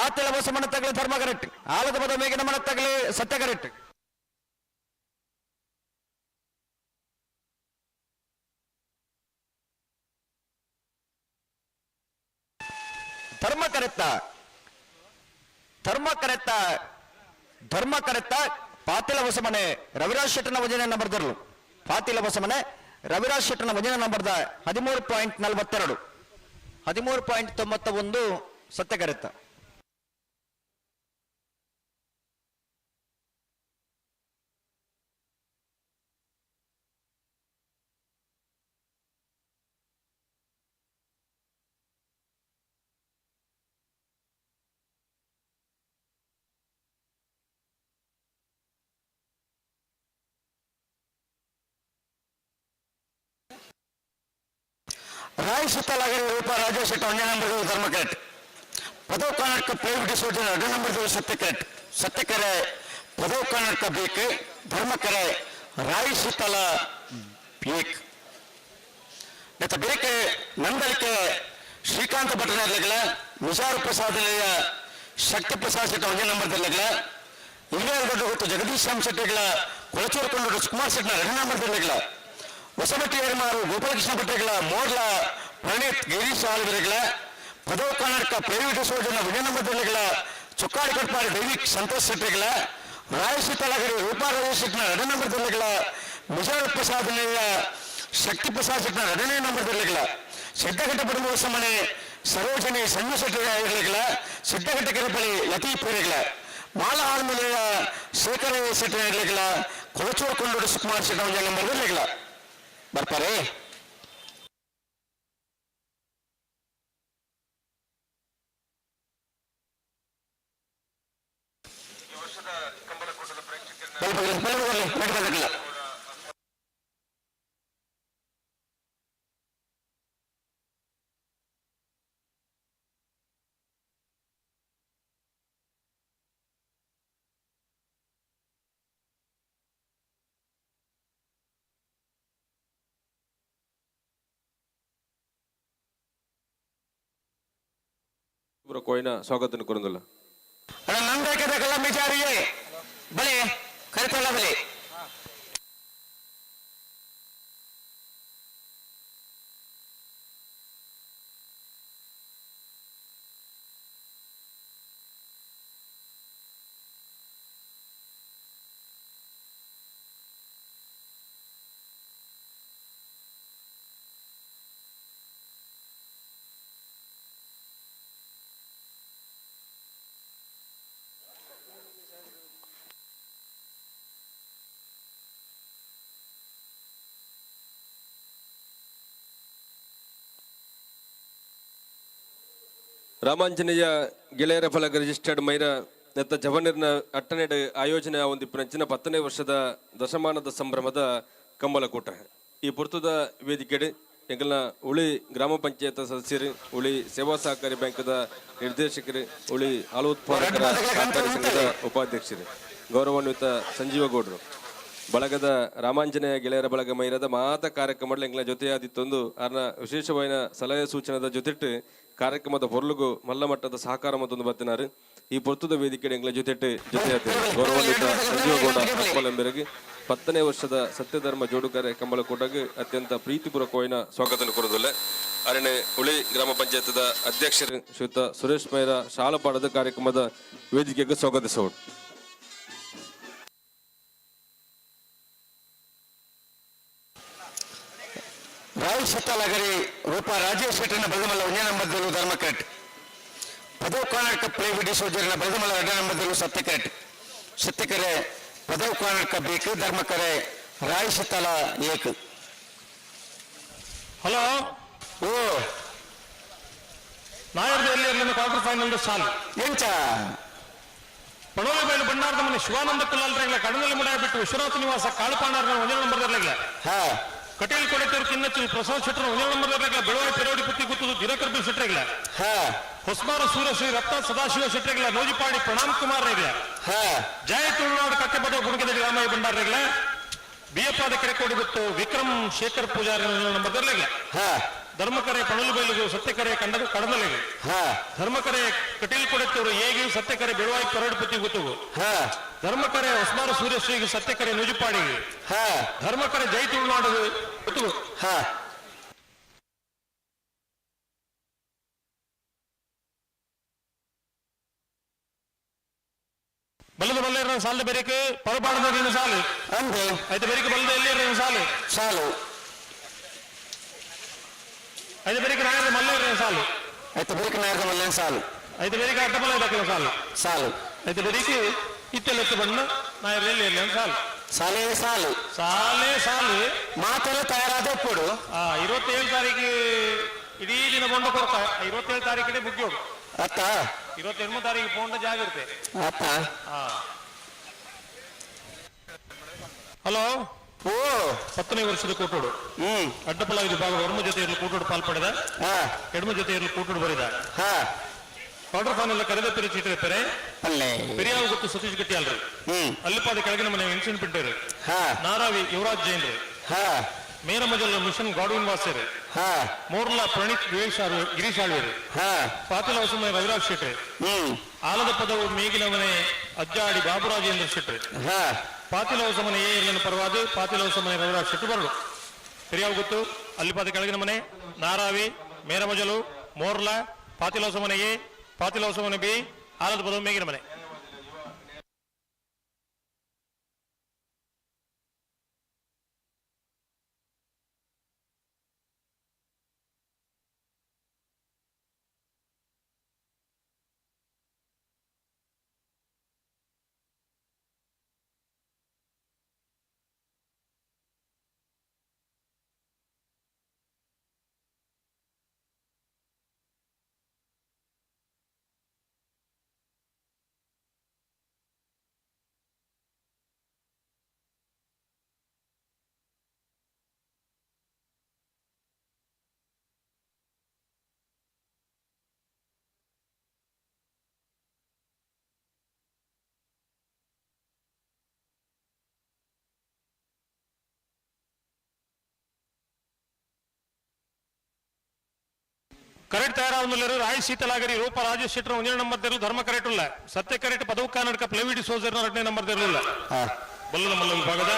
ಪಾತೆಲ ಹೊಸ ಮನತ್ತಗಲಿ ಧರ್ಮ ಕರೆಕ್ಟ್ ಆಲದ ಪದ ಮೇಗಿನ ಮನತ್ತಗಲಿ ಸತ್ಯ ಕರೆಕ್ಟ್. ಧರ್ಮ ಕರೆತ್ತ ಧರ್ಮ ಕರೆತ್ತ ಧರ್ಮ ಕರೆತ್ತ ಪಾತಿಲ ಹೊಸಮನೆ ರವಿರಾಜ್ ಶೆಟ್ಟನ ವಜನೆ ನಂಬರ್ದರ್ಲು. ಪಾತಿಲ ಹೊಸಮನೆ ರವಿರಾಜ್ ಶೆಟ್ಟನ ವಜನೆ ನಂಬರ್ದ 13.42 13.91 ಸತ್ಯ ಕರೆತ್ತ. ರಾಯ್ ಸುತ್ತಲಾಗರಿ ರೂಪ ರಾಜೇಶ್ ಶೆಟ್ಟಿ ಒಂದೇ ನಂಬರ್ ಧರ್ಮ ಕರೆಕ್ಟ್. ಪದವು ಕರ್ನಾಟಕ ಪ್ರೈವೇಟ್ ಸೋಜನ ಎರಡು ನಂಬರ್ ಸತ್ಯ ಕರೆಕ್ಟ್. ಸತ್ಯಕರೆ ಪದವು ಕರ್ನಾಟಕ ಬೇಕು ಧರ್ಮಕರೆ ರಾಯ್ ಸುತ್ತಲ ಬೇಕು. ಮತ್ತು ಬೇಕೆ ನಂದಳಿಕೆ ಶ್ರೀಕಾಂತ ಭಟ್ಟನರ್ಲಗಳ ನಿಜಾರು ಪ್ರಸಾದ್ ಶಕ್ತಿ ಪ್ರಸಾದ್ ಶೆಟ್ಟಿ ಒಂದೇ ನಂಬರ್ದರ್ಲಗಳ ಹಿರಿಯರ ದೊಡ್ಡ ಗೊತ್ತು ಜಗದೀಶ್ ಶ್ಯಾಮ್ ಶೆಟ್ಟಿಗಳ ಕೊಳಚೂರು ಕೊಂಡ ಸುಕುಮಾರ್ ಶೆಟ್ಟಿನ ಎರಡು ನಂಬರ್ದರ್ಲಗಳ ಹೊಸಬಟ್ಟಿ ಎರ್ಮಾರು ಗೋಪಾಲಕೃಷ್ಣ ಭಟ್ಟಗಳ ಮೋರ್ಲ ಪ್ರಣೀತ್ ಗಿರೀಶ್ ಆಳ್ವಿರಗಳ ಪದವು ಕರ್ನಾಟಕ ಪ್ರೈವೇಟ್ ಸೋಜನ ವಿಜಯನಗರಗಳ ಚೊಕ್ಕಾಡಿ ಕೊಟ್ಪಾಡಿ ದೈವಿಕ್ ಸಂತೋಷ್ ಶೆಟ್ಟಿಗಳ ರಾಯಶೀತಲಗರಿ ರೂಪಾ ರಾಜೇಶ್ ಶೆಟ್ಟಿನ ಎರಡನೇ ನಂಬರ್ದರ್ಲಗಳ ನಿಜಾರು ಪ್ರಸಾದ್ ಶಕ್ತಿ ಪ್ರಸಾದ್ ಶೆಟ್ಟಿನ ಎರಡನೇ ನಂಬರ್ದರ್ಲಗಳ ಸಿದ್ದಘಟ್ಟ ಪಡುವ ಮನೆ ಸರೋಜನಿ ಸಣ್ಣ ಶೆಟ್ಟಿಗಳ ಸಿದ್ದಘಟ್ಟ ಕೆರೆಪಳಿ ಲತೀಫ್ ಪೇರೆಗಳ ಮಾಲ ಆಲ್ಮಲೆಯ ಶೇಖರ ಶೆಟ್ಟಿನ ಕೊಳಚೂರು ಕೊಂಡೋಡು ಸುಕುಮಾರ್ ಶೆಟ್ಟಿ ನಂಬರ್ದರ್ಲಗಳ ಬರ್ತಾರೆ. ಕೋಯಿನ ಸ್ವಾಗತ ಕೊರಂದಲ್ಲ. ನಂದಕದಕಲ ಮಿಜಾರಿಯೇ ಬಲೆ ಕರಿತಲ್ಲ ಬಲೆ. ರಾಮಾಂಜನೇಯ ಗೆಳೆಯರ ಫಲಕ ರಿಜಿಸ್ಟರ್ಡ್ ಮೈರ ನೆತ್ತ ಜವನಿರ್ನ ಅಟ್ಟನೆಡ್ ಆಯೋಜನೆ ಒಂದಿಪ್ಪು 10ನೇ ವರ್ಷದ ದಶಮಾನದ ಸಂಭ್ರಮದ ಕಂಬಳಕೂಟ. ಈ ಪುರ್ತದ ವೇದಿಕೆಡೆ ಎಂಗಲ್ನ ಉಳಿ ಗ್ರಾಮ ಪಂಚಾಯತ್ ಸದಸ್ಯರು, ಉಳಿ ಸೇವಾ ಸಹಕಾರಿ ಬ್ಯಾಂಕದ ನಿರ್ದೇಶಕರು, ಉಳಿ ಹಾಲು ಉತ್ಪಾದಕರ ಸಹಕಾರಿ ಸಂಘದ ಉಪಾಧ್ಯಕ್ಷರು ಗೌರವಾನ್ವಿತ ಸಂಜೀವ ಗೌಡರು, ಬಳಗದ ರಾಮಾಂಜನೇಯ ಗೆಳೆಯರ ಬಳಗ ಮೈರದ ಮಾತ ಕಾರ್ಯಕ್ರಮ ಎಂಗ್ಲ ಜೊತೆಯಾದಿತ್ತೊಂದು ಅರ್ನ ವಿಶೇಷವಾದ ಸಲಹೆ ಸೂಚನೆದ ಜೊತೆಟ್ಟು ಕಾರ್ಯಕ್ರಮದ ಪೊರ್ಲುಗು ಮಲ್ಲ ಮಟ್ಟದ ಸಹಕಾರ ಮತ್ತೊಂದು ಬತ್ತಿನಾರು. ಈ ಪೊರ್ತುದ ವೇದಿಕೆ ಎಂಗ್ಲ ಜೊತೆಟ್ಟು ಜೊತೆಯಾದ ಗೌರವಾನ್ವಿತ ಸಂಜೀವ ಗೌಡ ಅಪ್ಪಲಂಬೆರಗಿ 10ನೇ ವರ್ಷದ ಸತ್ಯಧರ್ಮ ಜೋಡುಕರೆ ಕಂಬಳಕೂಟಗೆ ಅತ್ಯಂತ ಪ್ರೀತಿಪೂರ್ವಕವಾದ ಸ್ವಾಗತ ಕೋರುವುದಿಲ್ಲ. ಅರಣೆ ಉಳಿ ಗ್ರಾಮ ಪಂಚಾಯತ್ದ ಅಧ್ಯಕ್ಷರು ಶ್ರೀಯುತ ಸುರೇಶ್ ಮೈರ ಶಾಲಾ ಕಾರ್ಯಕ್ರಮದ ವೇದಿಕೆಗೆ ಸ್ವಾಗತಿಸೋಣ. ರಾಯ್ ಸುತ್ತಲಗರಿ ರೂಪಾ ರಾಜೇಶ್ ಶೆಟ್ಟಿನ ಬದಮಲ್ಲ ಒಂದೇ ನಂಬರ್ದಲ್ಲೂ ಧರ್ಮಕರೆಟ್. ಪದವು ಕರ್ನಾಟಕ ಪ್ಲೇವಿಡಿ ಸೋಜರಿನ ಬದಮಲ್ಲ ಎರಡನೇ ನಂಬರ್ದಲ್ಲೂ ಸತ್ಯಕರೆಟ್. ಸತ್ಯಕರೆ ಪದವು ಕರ್ನಾಟಕ ಬೇಕು ಧರ್ಮಕರೆ ರಾಯ್ ಸುತ್ತಲ ಏಕ್. ಹಲೋ ಓ ನಾಯರ್ದಲ್ಲಿ ಕ್ವಾರ್ಟರ್ ಫೈನಲ್ ಸಾಲು ಎಂಚ ಪಣೋಲಿ ಬೈಲು ಬಣ್ಣಾರದ ಮನೆ ಶಿವಾನಂದ ಕುಲಾಲ್ ಕಡನಲ್ಲಿ ಮುಡಾಯ ಬಿಟ್ಟು ವಿಶ್ವನಾಥ ನಿವಾಸ ಕಾಳುಪಾಣಾರ್ನ ಒಂದೇ ನಂಬರ್ದರ್ಲೆಗ್ಲ ಕಟೀಲ್ ಕೊಡೆತೇರು ಕಿನ್ನಚ್ಚು ಪ್ರಸಾದ್ ಶೆಟ್ಟರ್ ಒಂದೇ ನಂಬರ್ದರ್ಲೆಗ್ಲ ಬೆಳವಡಿ ಪೆರೋಡಿ ಪುತ್ತಿ ಗುತ್ತದು ದಿನಕರ್ ಬಿ ಶೆಟ್ಟರ್ಗ್ಲ ಹೊಸ್ಮಾರ ಸೂರ್ಯಶ್ರೀ ರತ್ನ ಸದಾಶಿವ ಶೆಟ್ಟರ್ಗ್ಲ ನೋಜಿಪಾಡಿ ಪ್ರಣಾಮ್ ಕುಮಾರ್ ರೇಗ್ಲ ಜಯ ತುಳುನಾಡು ಕಟ್ಟೆಬದ ಗುಣಗದ ರಾಮಯ್ಯ ಭಂಡಾರ್ ರೇಗ್ಲ ಬಿಯಪ್ಪಾದ ಕೆರೆಕೋಡಿ ಗುತ್ತು ವಿಕ್ರಮ್ ಶೇಖರ್ ಪೂಜಾರಿ ನಂಬರ್ದರ್ಲೆಗ್ಲ ಧರ್ಮಕರೆ ಪಣಲು ಬೈಲಿಗು ಸತ್ಯಕರೆ ಕಂಡ ಕಡದಲೆಗು. ಧರ್ಮಕರೆ ಕಟೀಲ್ ಕೊಡೆತ್ತವರು ಏಗಿ ಸತ್ಯಕರೆ ಬೆಳವಾಯಿ ಪರಡುಪತಿ ಗೊತ್ತುಗು. ಧರ್ಮಕರೆ ಹೊಸ್ಮಾರ ಸೂರ್ಯಶ್ರೀಗೆ ಸತ್ಯಕರೆ ನುಜುಪಾಡಿಗೆ. ಧರ್ಮಕರೆ ಜೈ ತುಳುನಾಡು ಗೊತ್ತುಗು. ಬಲ್ಲದ ಬಲ್ಲೇರ ಸಾಲದ ಬೆರಿಕೆ ಪರಪಾಡದ ಸಾಲು ಅಂದೆ ಐತೆ ಬೆರಿಕೆ ಬಲ್ಲದ ಎಲ್ಲಿರ ಸಾಲು ಸಾಲು ಐದು ಬೆರಿಕೆ ನಾಯರ ಮಲ್ಲೇರ ಸಾಲು ಐತೆ ಬೆರಿಕೆ ನಾಯರದ ಮಲ್ಲೇನ ಸಾಲು ಐದು ಬೆರಿಕೆ ಅಡ್ಡಮಲ್ಲ ದಕ್ಕಲ ಸಾಲು ಸಾಲು ಐತೆ ಬೆರಿಕೆ ಇತ್ತೆಲೆತ್ತು ಬಣ್ಣ ನಾಯರ ಎಲ್ಲಿ ಎಲ್ಲಿ ಸಾಲು ಸಾಲೇ ಸಾಲು ಸಾಲೇ ಸಾಲು ಮಾತೆಲ್ಲ ತಯಾರಾದ ಪೋಡು. 27 ತಾರೀಕು ಇಡೀ ದಿನ ಬೊಂಡ ಕೊರ್ತ 27 ತಾರೀಕಿಗೆ ಮುಗಿಯೋಡು. ಅತ್ತ 28 ತಾರೀಕು ಪೋಂಡ ಜಾಗಿರುತ್ತೆ. ಅತ್ತ ಹಲೋ ಓ 10ನೇ ವರ್ಷದ ಕೂಟೋಡು ಅಡ್ಡಪಲ ವಿಭಾಗ ವರ್ಮ ಜೊತೆಯಲ್ಲಿ ಕೂಟೋಡು ಪಾಲ್ಪಡೆದ ಎಡಮ ಜೊತೆಯಲ್ಲಿ ಕೂಟೋಡು ಬರಿದ ಕ್ವಾರ್ಟರ್ ಫೈನಲ್ ಕರೆದ ಪೆರಿ ಚೀಟಿರ್ತಾರೆ ಪೆರಿಯಾವ ಗೊತ್ತು ಸತೀಶ್ ಗಟ್ಟಿ ಅಲ್ರಿ ಅಲ್ಲಿಪಾದ ಕೆಳಗಿನ ಮನೆ ವಿನ್ಸೆಂಟ್ ಪಿಂಟೇರು ನಾರಾವಿ ಯುವರಾಜ್ ಜೈನ್ರು ಮೇರಮಜಲ್ ಮಿಷನ್ ಗಾಡ್ವಿನ್ ವಾಸೇರು ಮೋರ್ಲಾ ಪ್ರಣೀತ್ ಗಿರೀಶ್ ಗಿರೀಶ್ ಆಳ್ವೇರು ಪಾತಿಲ ಹೊಸಮನೆ ರವಿರಾಜ್ ಶೆಟ್ಟಿ ಆಲದ ಪದವು ಮೇಗಿನ ಮನೆ ಅಜ್ಜಾಡಿ ಬಾಬುರಾಜೇಂದ್ರ ಶೆಟ್ಟಿ ಪಾತಿಲ ಹೊಸಮನೆ ಎ ಇರ್ಲನ ಪರವಾದ ಪಾತಿಲ ಹೊಸಮನೆ ರವಿರಾಜ್ ಶೆಟ್ಟಿ ಬರಲು ಪೆರಿಯಾವ ಗೊತ್ತು ಅಲ್ಲಿಪಾದ ಕೆಳಗಿನ ಮನೆ ನಾರಾವಿ ಮೇರಮಜಲು ಮೋರ್ಲಾ ಪಾತಿಲ ಹೊಸಮನೆ ಎ ಪಾತಿಲ ಹೊಸಮನೆ ಬಿ ಆಲದ ಪದವು ಮೇಗಿನ ಮನೆ. ಕರೆಕ್ಟ್ ತಯಾರಾದ ರಾಯ್ ಶೀತಲಾಗರಿ ರೂಪ ರಾಜೇಶ್ ಶೆಟ್ಟರ್ ಒಂದನೇ ನಂಬರ್ ತೆರಲು ಧರ್ಮ ಕರೆಕ್ಟ್ ಇಲ್ಲ ಸತ್ಯ ಕರೆಕ್ಟ್ ಪದವು ಕರ್ನಾಟಕ ಪ್ಲೇವಿಡಿ ಸೋಜರ್ ಎರಡನೇ ನಂಬರ್ ತೆರಲಿಲ್ಲ. ಬಲ್ಲದ ಮಲ್ಲ ವಿಭಾಗದ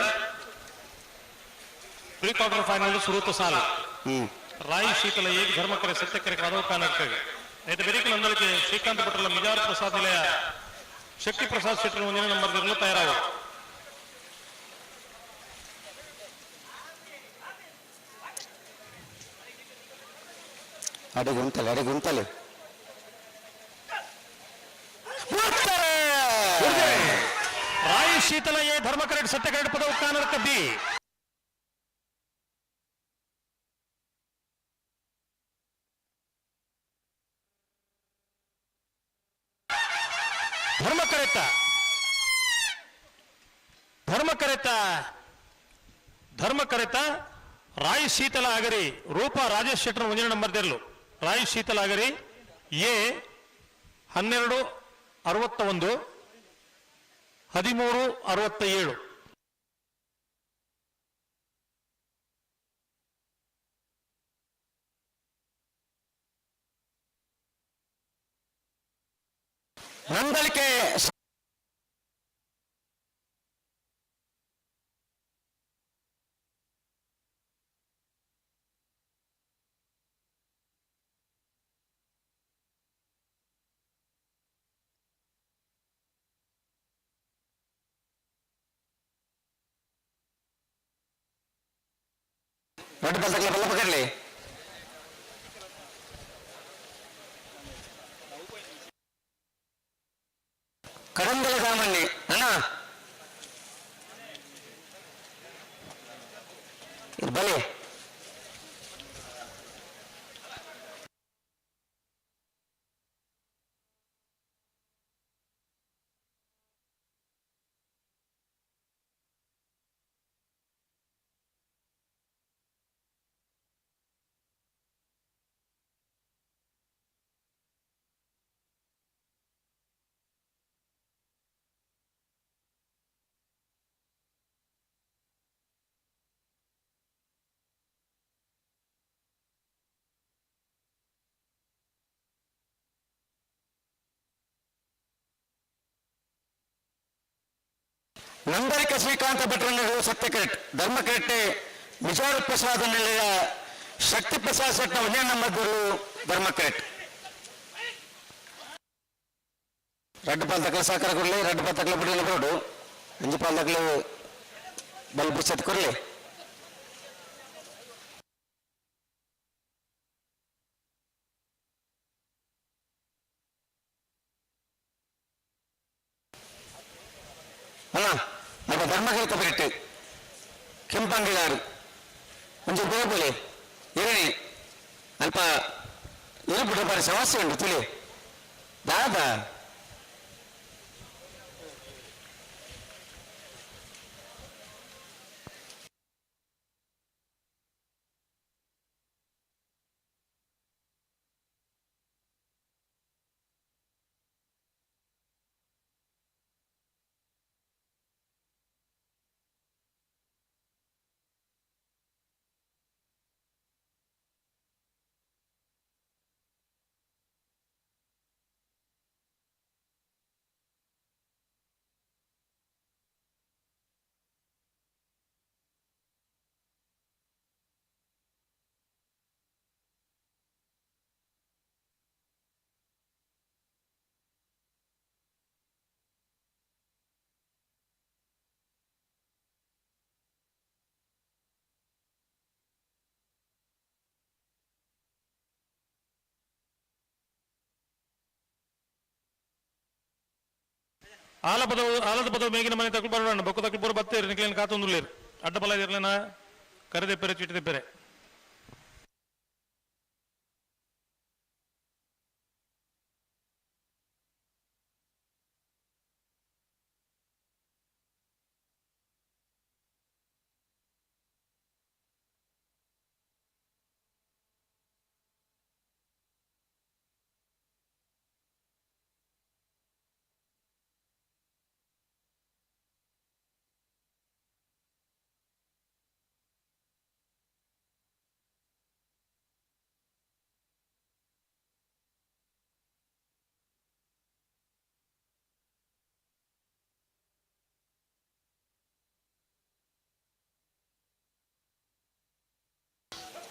ಪ್ರೀ ಕ್ವಾರ್ಟರ್ ಫೈನಲ್ ಸುರೂತ ಸಾಲು ರಾಯ್ ಶೀತಲ ಏಕ್ ಧರ್ಮಕರೆ ಸತ್ಯಕರೆ ಪದವು ಕರ್ನಾಟಕ ನೇತ ಬೆರಿಕೆ ನಂದಳಿಕೆ ಶ್ರೀಕಾಂತ್ ಭಟ್ರಲ ಮಿಜಾರ್ ಪ್ರಸಾದ್ ನಿಲಯ ಶಕ್ತಿ ಪ್ರಸಾದ್ ಶೆಟ್ಟರ್ ಒಂದನೇ ನಂಬರ್ ತೆರಲು ತಯಾರಾಗ. ಅಡಿಗುಂತಲೆ ಅಡಿಗುಂತಲೆ ರಾಯ್ ಶೀತಲ ಎ ಧರ್ಮಕರೆಟ್ ಸತ್ಯಕರೆಟ್ ಪದವು ಕರ್ನಾಟಕ ಬಿ. ಧರ್ಮಕರೆತ ಧರ್ಮಕರೆತ ಧರ್ಮಕರೆತ ರಾಯ್ ಶೀತಲ ಆಗರಿ ರೂಪಾ ರಾಜೇಶ್ ಶೆಟ್ಟರ್ ಒಂದನೇ ನಂಬರ್ ತೆರಲು ರಾಯ್ ಶೀತಲ ಆಗರಿ ಎ 12 61 13 67. ನಂದಳಿಕೆ ದೊಡ್ಡ ಬಲ್ತಕ್ಲೆ ಬಲ್ಲ ಪಕಡ್ಲಿ. ಕಡಂದಲ ಸಾಮಾನ್ಯ ಅಣ್ಣ ಬಲಿ. ನಂದರಿಕ ಶ್ರೀಕಾಂತ ಭಟ್ರನ್ನು ಸತ್ಯಕರೆಟ್ ಧರ್ಮಕರೆಟ್ಟೆ ವಿಚಾರ ಪ್ರಸಾದ ನೆಲೆಯ ಶಕ್ತಿ ಪ್ರಸಾದ್ ಸೆಟ್ನ ಒಂದೇ ನಂಬರ್ ಗುರು ಧರ್ಮಕರೆಟ್. ರಡ್ಡು ಪಾಲ್ ತಕಲ ಸಹಕಾರ ಕೊಡಲಿ, ರಡ್ಡು ಪಾಲ್ ತಕಲ ಬಿಡಲಿ ಬರೋಡು, ಒಂಜಿ ಪಾಲ್ ತಕಲು ಬಲ್ ಬಿಚ್ಚತ್ ಕೊರ್ಲಿ. ಅಣ್ಣ ನಮ್ಮ ಧರ್ಮಕರ್ತ ಬಿಟ್ಟು ಕೆಂಪಂಗಿದಾರು ಒಂಚೂರು ಬೇಗ ಇರಣಿ ಅಲ್ಪ ಇರು ಬಾರಿ ಸಮಸ್ಯೆ ಉಂಟು ತಿಳಿ ದಾದಾ. ಆಲಪದವು ಆಲದ ಪದವು ಮೇಗಿನ ಮನೆ ತಕ್ಕಲು ಬರೋಣ ಬೊಕ್ಕ ತಕ್ಕಲು ಬರೋ ಬತ್ತೇರಿ ನಿಕ್ಲೇನು ಕಾತೊಂದುಲ್ಲೇರು ಅಡ್ಡ ಪಲ ಇರ್ಲೇನ ಕರೆದೆಪ್ಪೆರೆ ಚಿಟ್ಟಿದೆಪ್ಪೆರೆ.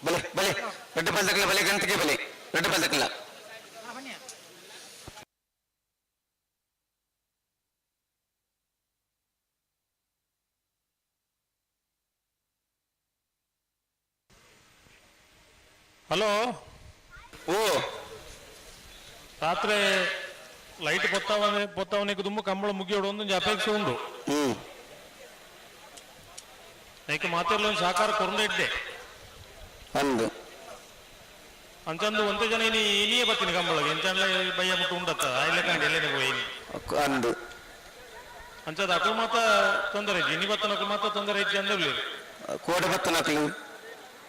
ಬಲೆ ಬಲೆ ದೊಡ್ಡ ಪಲ್ದಕ್ಕಲ್ಲ ಬಲೆ ಗಂತಿಗೆ ಬಲೆ ದೊಡ್ಡ ಪಲ್ದಕ್ಕಲ್ಲ. ಹಲೋ. ಓ ರಾತ್ರಿ ಲೈಟ್ ಪೊತ್ತಾವನೆ ಪೊತ್ತಾವನಿಗೆ ದುಮ್ಮು ಕಂಬಳ ಮುಗಿಯೋಡು ಒಂದು ಅಪೇಕ್ಷೆ ಉಂಡು. ನೈಕ್ ಮಾತಿರ್ಲ ಒಂದು ಸಹಕಾರ ಕೊರಂದ ಇದ್ದೆ ಒಂದು ಅಂಚಂದು ಒಂತೆ ಜನ ಇನಿ ಇನಿಯೇ ಬತ್ತೀನಿ ಕಂಬಳಗೆ ಎಂಚಂಡ್ಲ ಬಯ್ಯ ಮುಟ್ಟು ಉಂಡತ್ತ ಆಯ್ಲೆ ಕಾಂಡಿ ಎಲ್ಲೇನೆ ಹೋಯಿ ಅಂದು ಅಂಚದ ಅಕಲು ಮಾತ ತೊಂದರೆ ಇಜ್ಜಿ ಇನಿ ಬತ್ತನ ಅಕಲು ಮಾತ ತೊಂದರೆ ಇಜ್ಜಿ ಅಂದರ್ಲಿ ಕೋಡೆ ಬತ್ತನ ಅಕಲು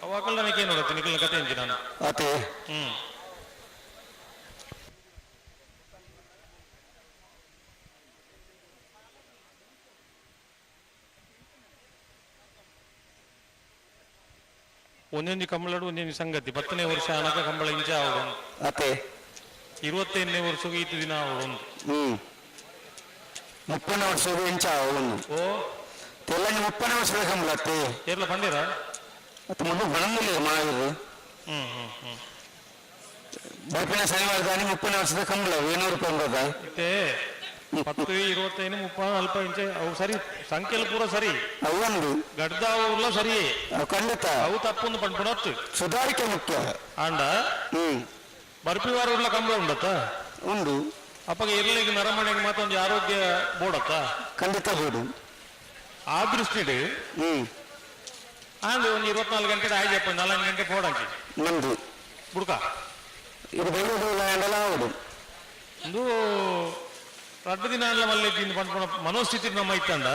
ಅವ ಅಕಲ್ ನನಗೆ ಏನು ನೋಡತ್ತೆ ನಿಕಲ್ನ ಕತೆ ಎಂಜಿ ನಾನು. ಅತೆ. ಒಂದೊಂದು ಕಂಬಳಡು ಒಂದೊಂದು ಸಂಗತಿ 10ನೇ ವರ್ಷ ಅನಕ ಕಂಬಳ ಇಂಚ ಆವಡು ಅತೆ. 25ನೇ ವರ್ಷಕ್ಕೆ ಈತ ದಿನ ಆವಡು. 30ನೇ ವರ್ಷ ಇಂಚ ಆವಡು. ಓ ತೆಲ್ಲಂಜಿ 30ನೇ ವರ್ಷದ ಕಂಬಳ ಅತ್ತೆ. ಏರ್ಲ ಪಂಡಿರ ಮತ್ತೆ ಮುಂದೆ ಬಣಂಗಿಲ್ಲ ಮಾವಿರು. ಹ್ಮ್ ಹ್ಮ್ ಹ್ಮ್ ಬರ್ಪಿನ ಶನಿವಾರ ದಾನಿ 30ನೇ ವರ್ಷದ ಕಂಬಳ 500 ರೂಪಾಯಿ ಅಂಬದ. ಇತ್ತೆ 10 25 30 40 ಇಂಚ ಅವು ಸರಿ ಸಂಖ್ಯೆಲು ಪೂರ ಸರಿ. ಅವು ಒಂದು ಗಡ್ದಾವುಲ್ಲ ಸರಿ. ಅವು ಖಂಡಿತ. ಅವು ತಪ್ಪೊಂದು ಪಂಡ್ಪುಣತ್ತು ಸುಧಾರಿಕೆ ಮುಖ್ಯ. ಆಂಡ ಬರ್ಪಿವಾರ ಉಳ್ಳ ಕಂಬಳ ಉಂಡತ್ತ ಉಂಡು. ಅಪ್ಪಗೆ ಇರ್ಲಿಗೆ ನರಮಣೆಗೆ ಮಾತ್ರ ಒಂದು ಆರೋಗ್ಯ ಬೋಡತ್ತ ಖಂಡಿತ ಬೋಡು. ಆ ದೃಷ್ಟಿಡ್ ಆಂಡ್ ಒಂದು 24 ಗಂಟೆ ಆಯ್ತಪ್ಪ 4 ಗಂಟೆ ಫೋಡಾಕಿ ನಂದು ಬುಡ್ಕ ಇದು ಬೆಂಗಳೂರು ಆಂಡಲ ಆವಡು. ಒಂದು ರಡ್ಡು ದಿನ ಅಲ್ಲ ಮಲ್ಲೆ ತಿಂದು ಪಂಡ್ಪುಣ ಮನೋಸ್ಥಿತಿ ನಮ್ಮ ಇತ್ತಂಡ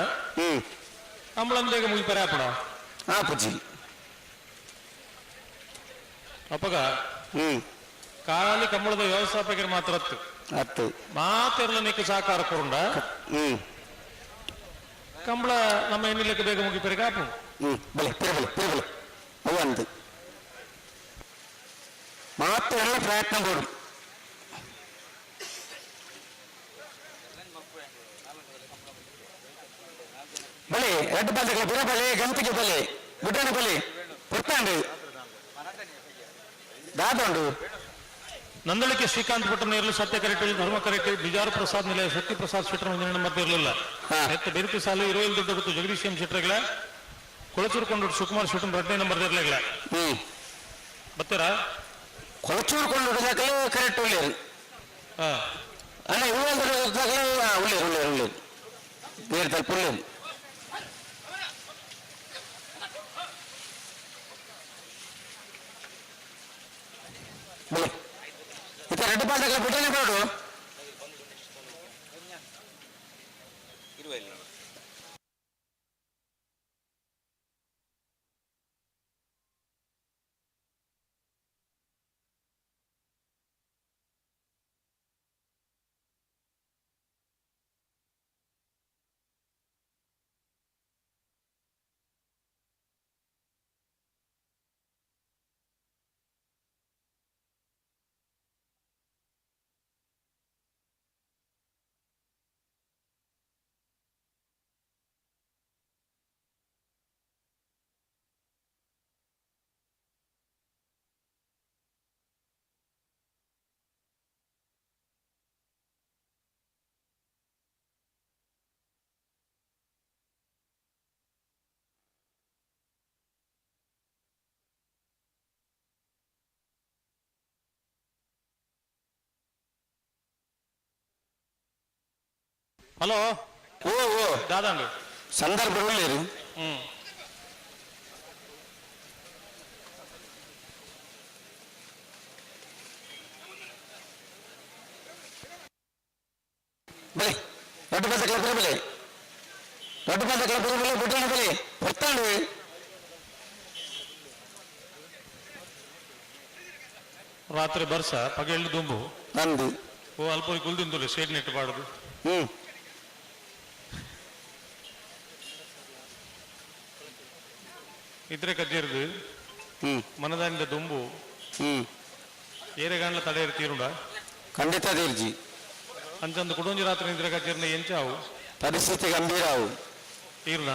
ಕಂಬಳಂದೇಗ ಮುಗಿಪರೆ ಆಪಣ ಆಪುಜಿ ಅಪ್ಪಗ ಖಾಲಿ ಕಂಬಳದ ವ್ಯವಸ್ಥಾಪಕರು ಮಾತ್ರ ಅತ್ತು ಅತ್ತು ಮಾತೆರ್ಲ ನಿಕ್ಕ ಸಹಕಾರ ಕೊರುಂಡ ಕಂಬಳ ನಮ್ಮ ಎನ್ನಿಲಕ್ಕೆ ಬೇಗ ಮುಗಿಪರೆ ಕಾಪು. ಬಲೆ ಪಿರಬಲೆ ಪಿರಬಲೆ ಅವು ಅಂದು ಮಾತೆಲ್ಲ ಪ್ರಯತ್ನ ಕೊಡು. ರಡ್ಡು ಬಂದಗಳ ಬಿರಬಲೆ ಗಂಪಿಗೆ ಬಲೆ ಗುಡ್ಡನ ಬಲೆ ಪುರ್ತಾಂಡು ದಾದೊಂಡು. ನಂದಳಿಕೆ ಶ್ರೀಕಾಂತ್ ಭಟ್ಟ ನೇರಲು ಸತ್ಯ ಕರೆಕ್ಟ್ ಧರ್ಮ ಕರೆಕ್ಟ್ ಬಿಜಾರು ಪ್ರಸಾದ್ ನಿಲಯ ಶಕ್ತಿ ಪ್ರಸಾದ್ ಶೆಟ್ಟರ್ ಒಂಜಿ ನಂಬರ್ ಇರಲಿಲ್ಲ. ಎತ್ತ ಬೆರುಕು ಸಾಲು ಇರುವೈಲ್ ದೊಡ್ಡ ಗೊತ್ತು ಜಗದೀಶ್ ಎಂ ಶೆಟ್ಟರ್ಗಳ ಕೊಳಚೂರು ಕೊಂಡು ಸುಕುಮಾರ್ ಶೆಟ್ಟರ್ ಎರಡನೇ ನಂಬರ್ ಇರಲಿಲ್ಲ. ಬತ್ತೀರಾ? ಕೊಳಚೂರು ಕೊಂಡು ಕರೆಕ್ಟ್ ಉಳ್ಳೇರು. ಅಣ್ಣ ಇರುವೈಲ್ ದೊಡ್ಡ ಉಳ್ಳೇರು ಉಳ್ಳೇರು ಉಳ್ಳೇರು ನೀರು ತಲುಪ ಉಳ್ಳೇರು. ಬಲೆ ಇತ್ತ ರೆಡ್ ಪಾಲ್ದಗಳ ಬುಡ್ಡನೆ ಬೋಡು. ಹಲೋ. ಓ ಓ. ದಾದಾಂಡು. ಸಂದರ್ಭ ಉಳ್ಳೇರು. ಬಲೆ ದೊಡ್ಡ ಬಂದಗಳ ಬರಬಲೆ ದೊಡ್ಡ ಬಂದಗಳ ಬರಬಲೆ ಬುಡ್ಡನ ಬಲೆ ಪುರ್ತಾಂಡು. ರಾತ್ರಿ ಬರ್ಸ ಪಗೆಳ್ಳು ದುಂಬು. ನಂದು. ಓ ಅಲ್ಪ ಕುಲ್ದಿಂದುಲೆ ಸೇಡ್ ನೆಟ್ಟು ಬಾಡುದು. ಇದ್ರೆ ಕಜ್ಜೇರ್ದು ಮನದಾನಿದ ದುಂಬು. ಏರೆಗಾಂಡ್ಲ ತಡೆ ತೀರುಂಡ. ಖಂಡಿತ ತೀರ್ಜಿ. ಅಂಚಂದು ಕುಡೊಂಜಿ ರಾತ್ರಿ ನಿದ್ರೆ ಕಜ್ಜೇರ್ನ ಎಂಚಾವು. ಪರಿಸ್ಥಿತಿ ಗಂಭೀರ ಅವು. ತೀರ್ನ.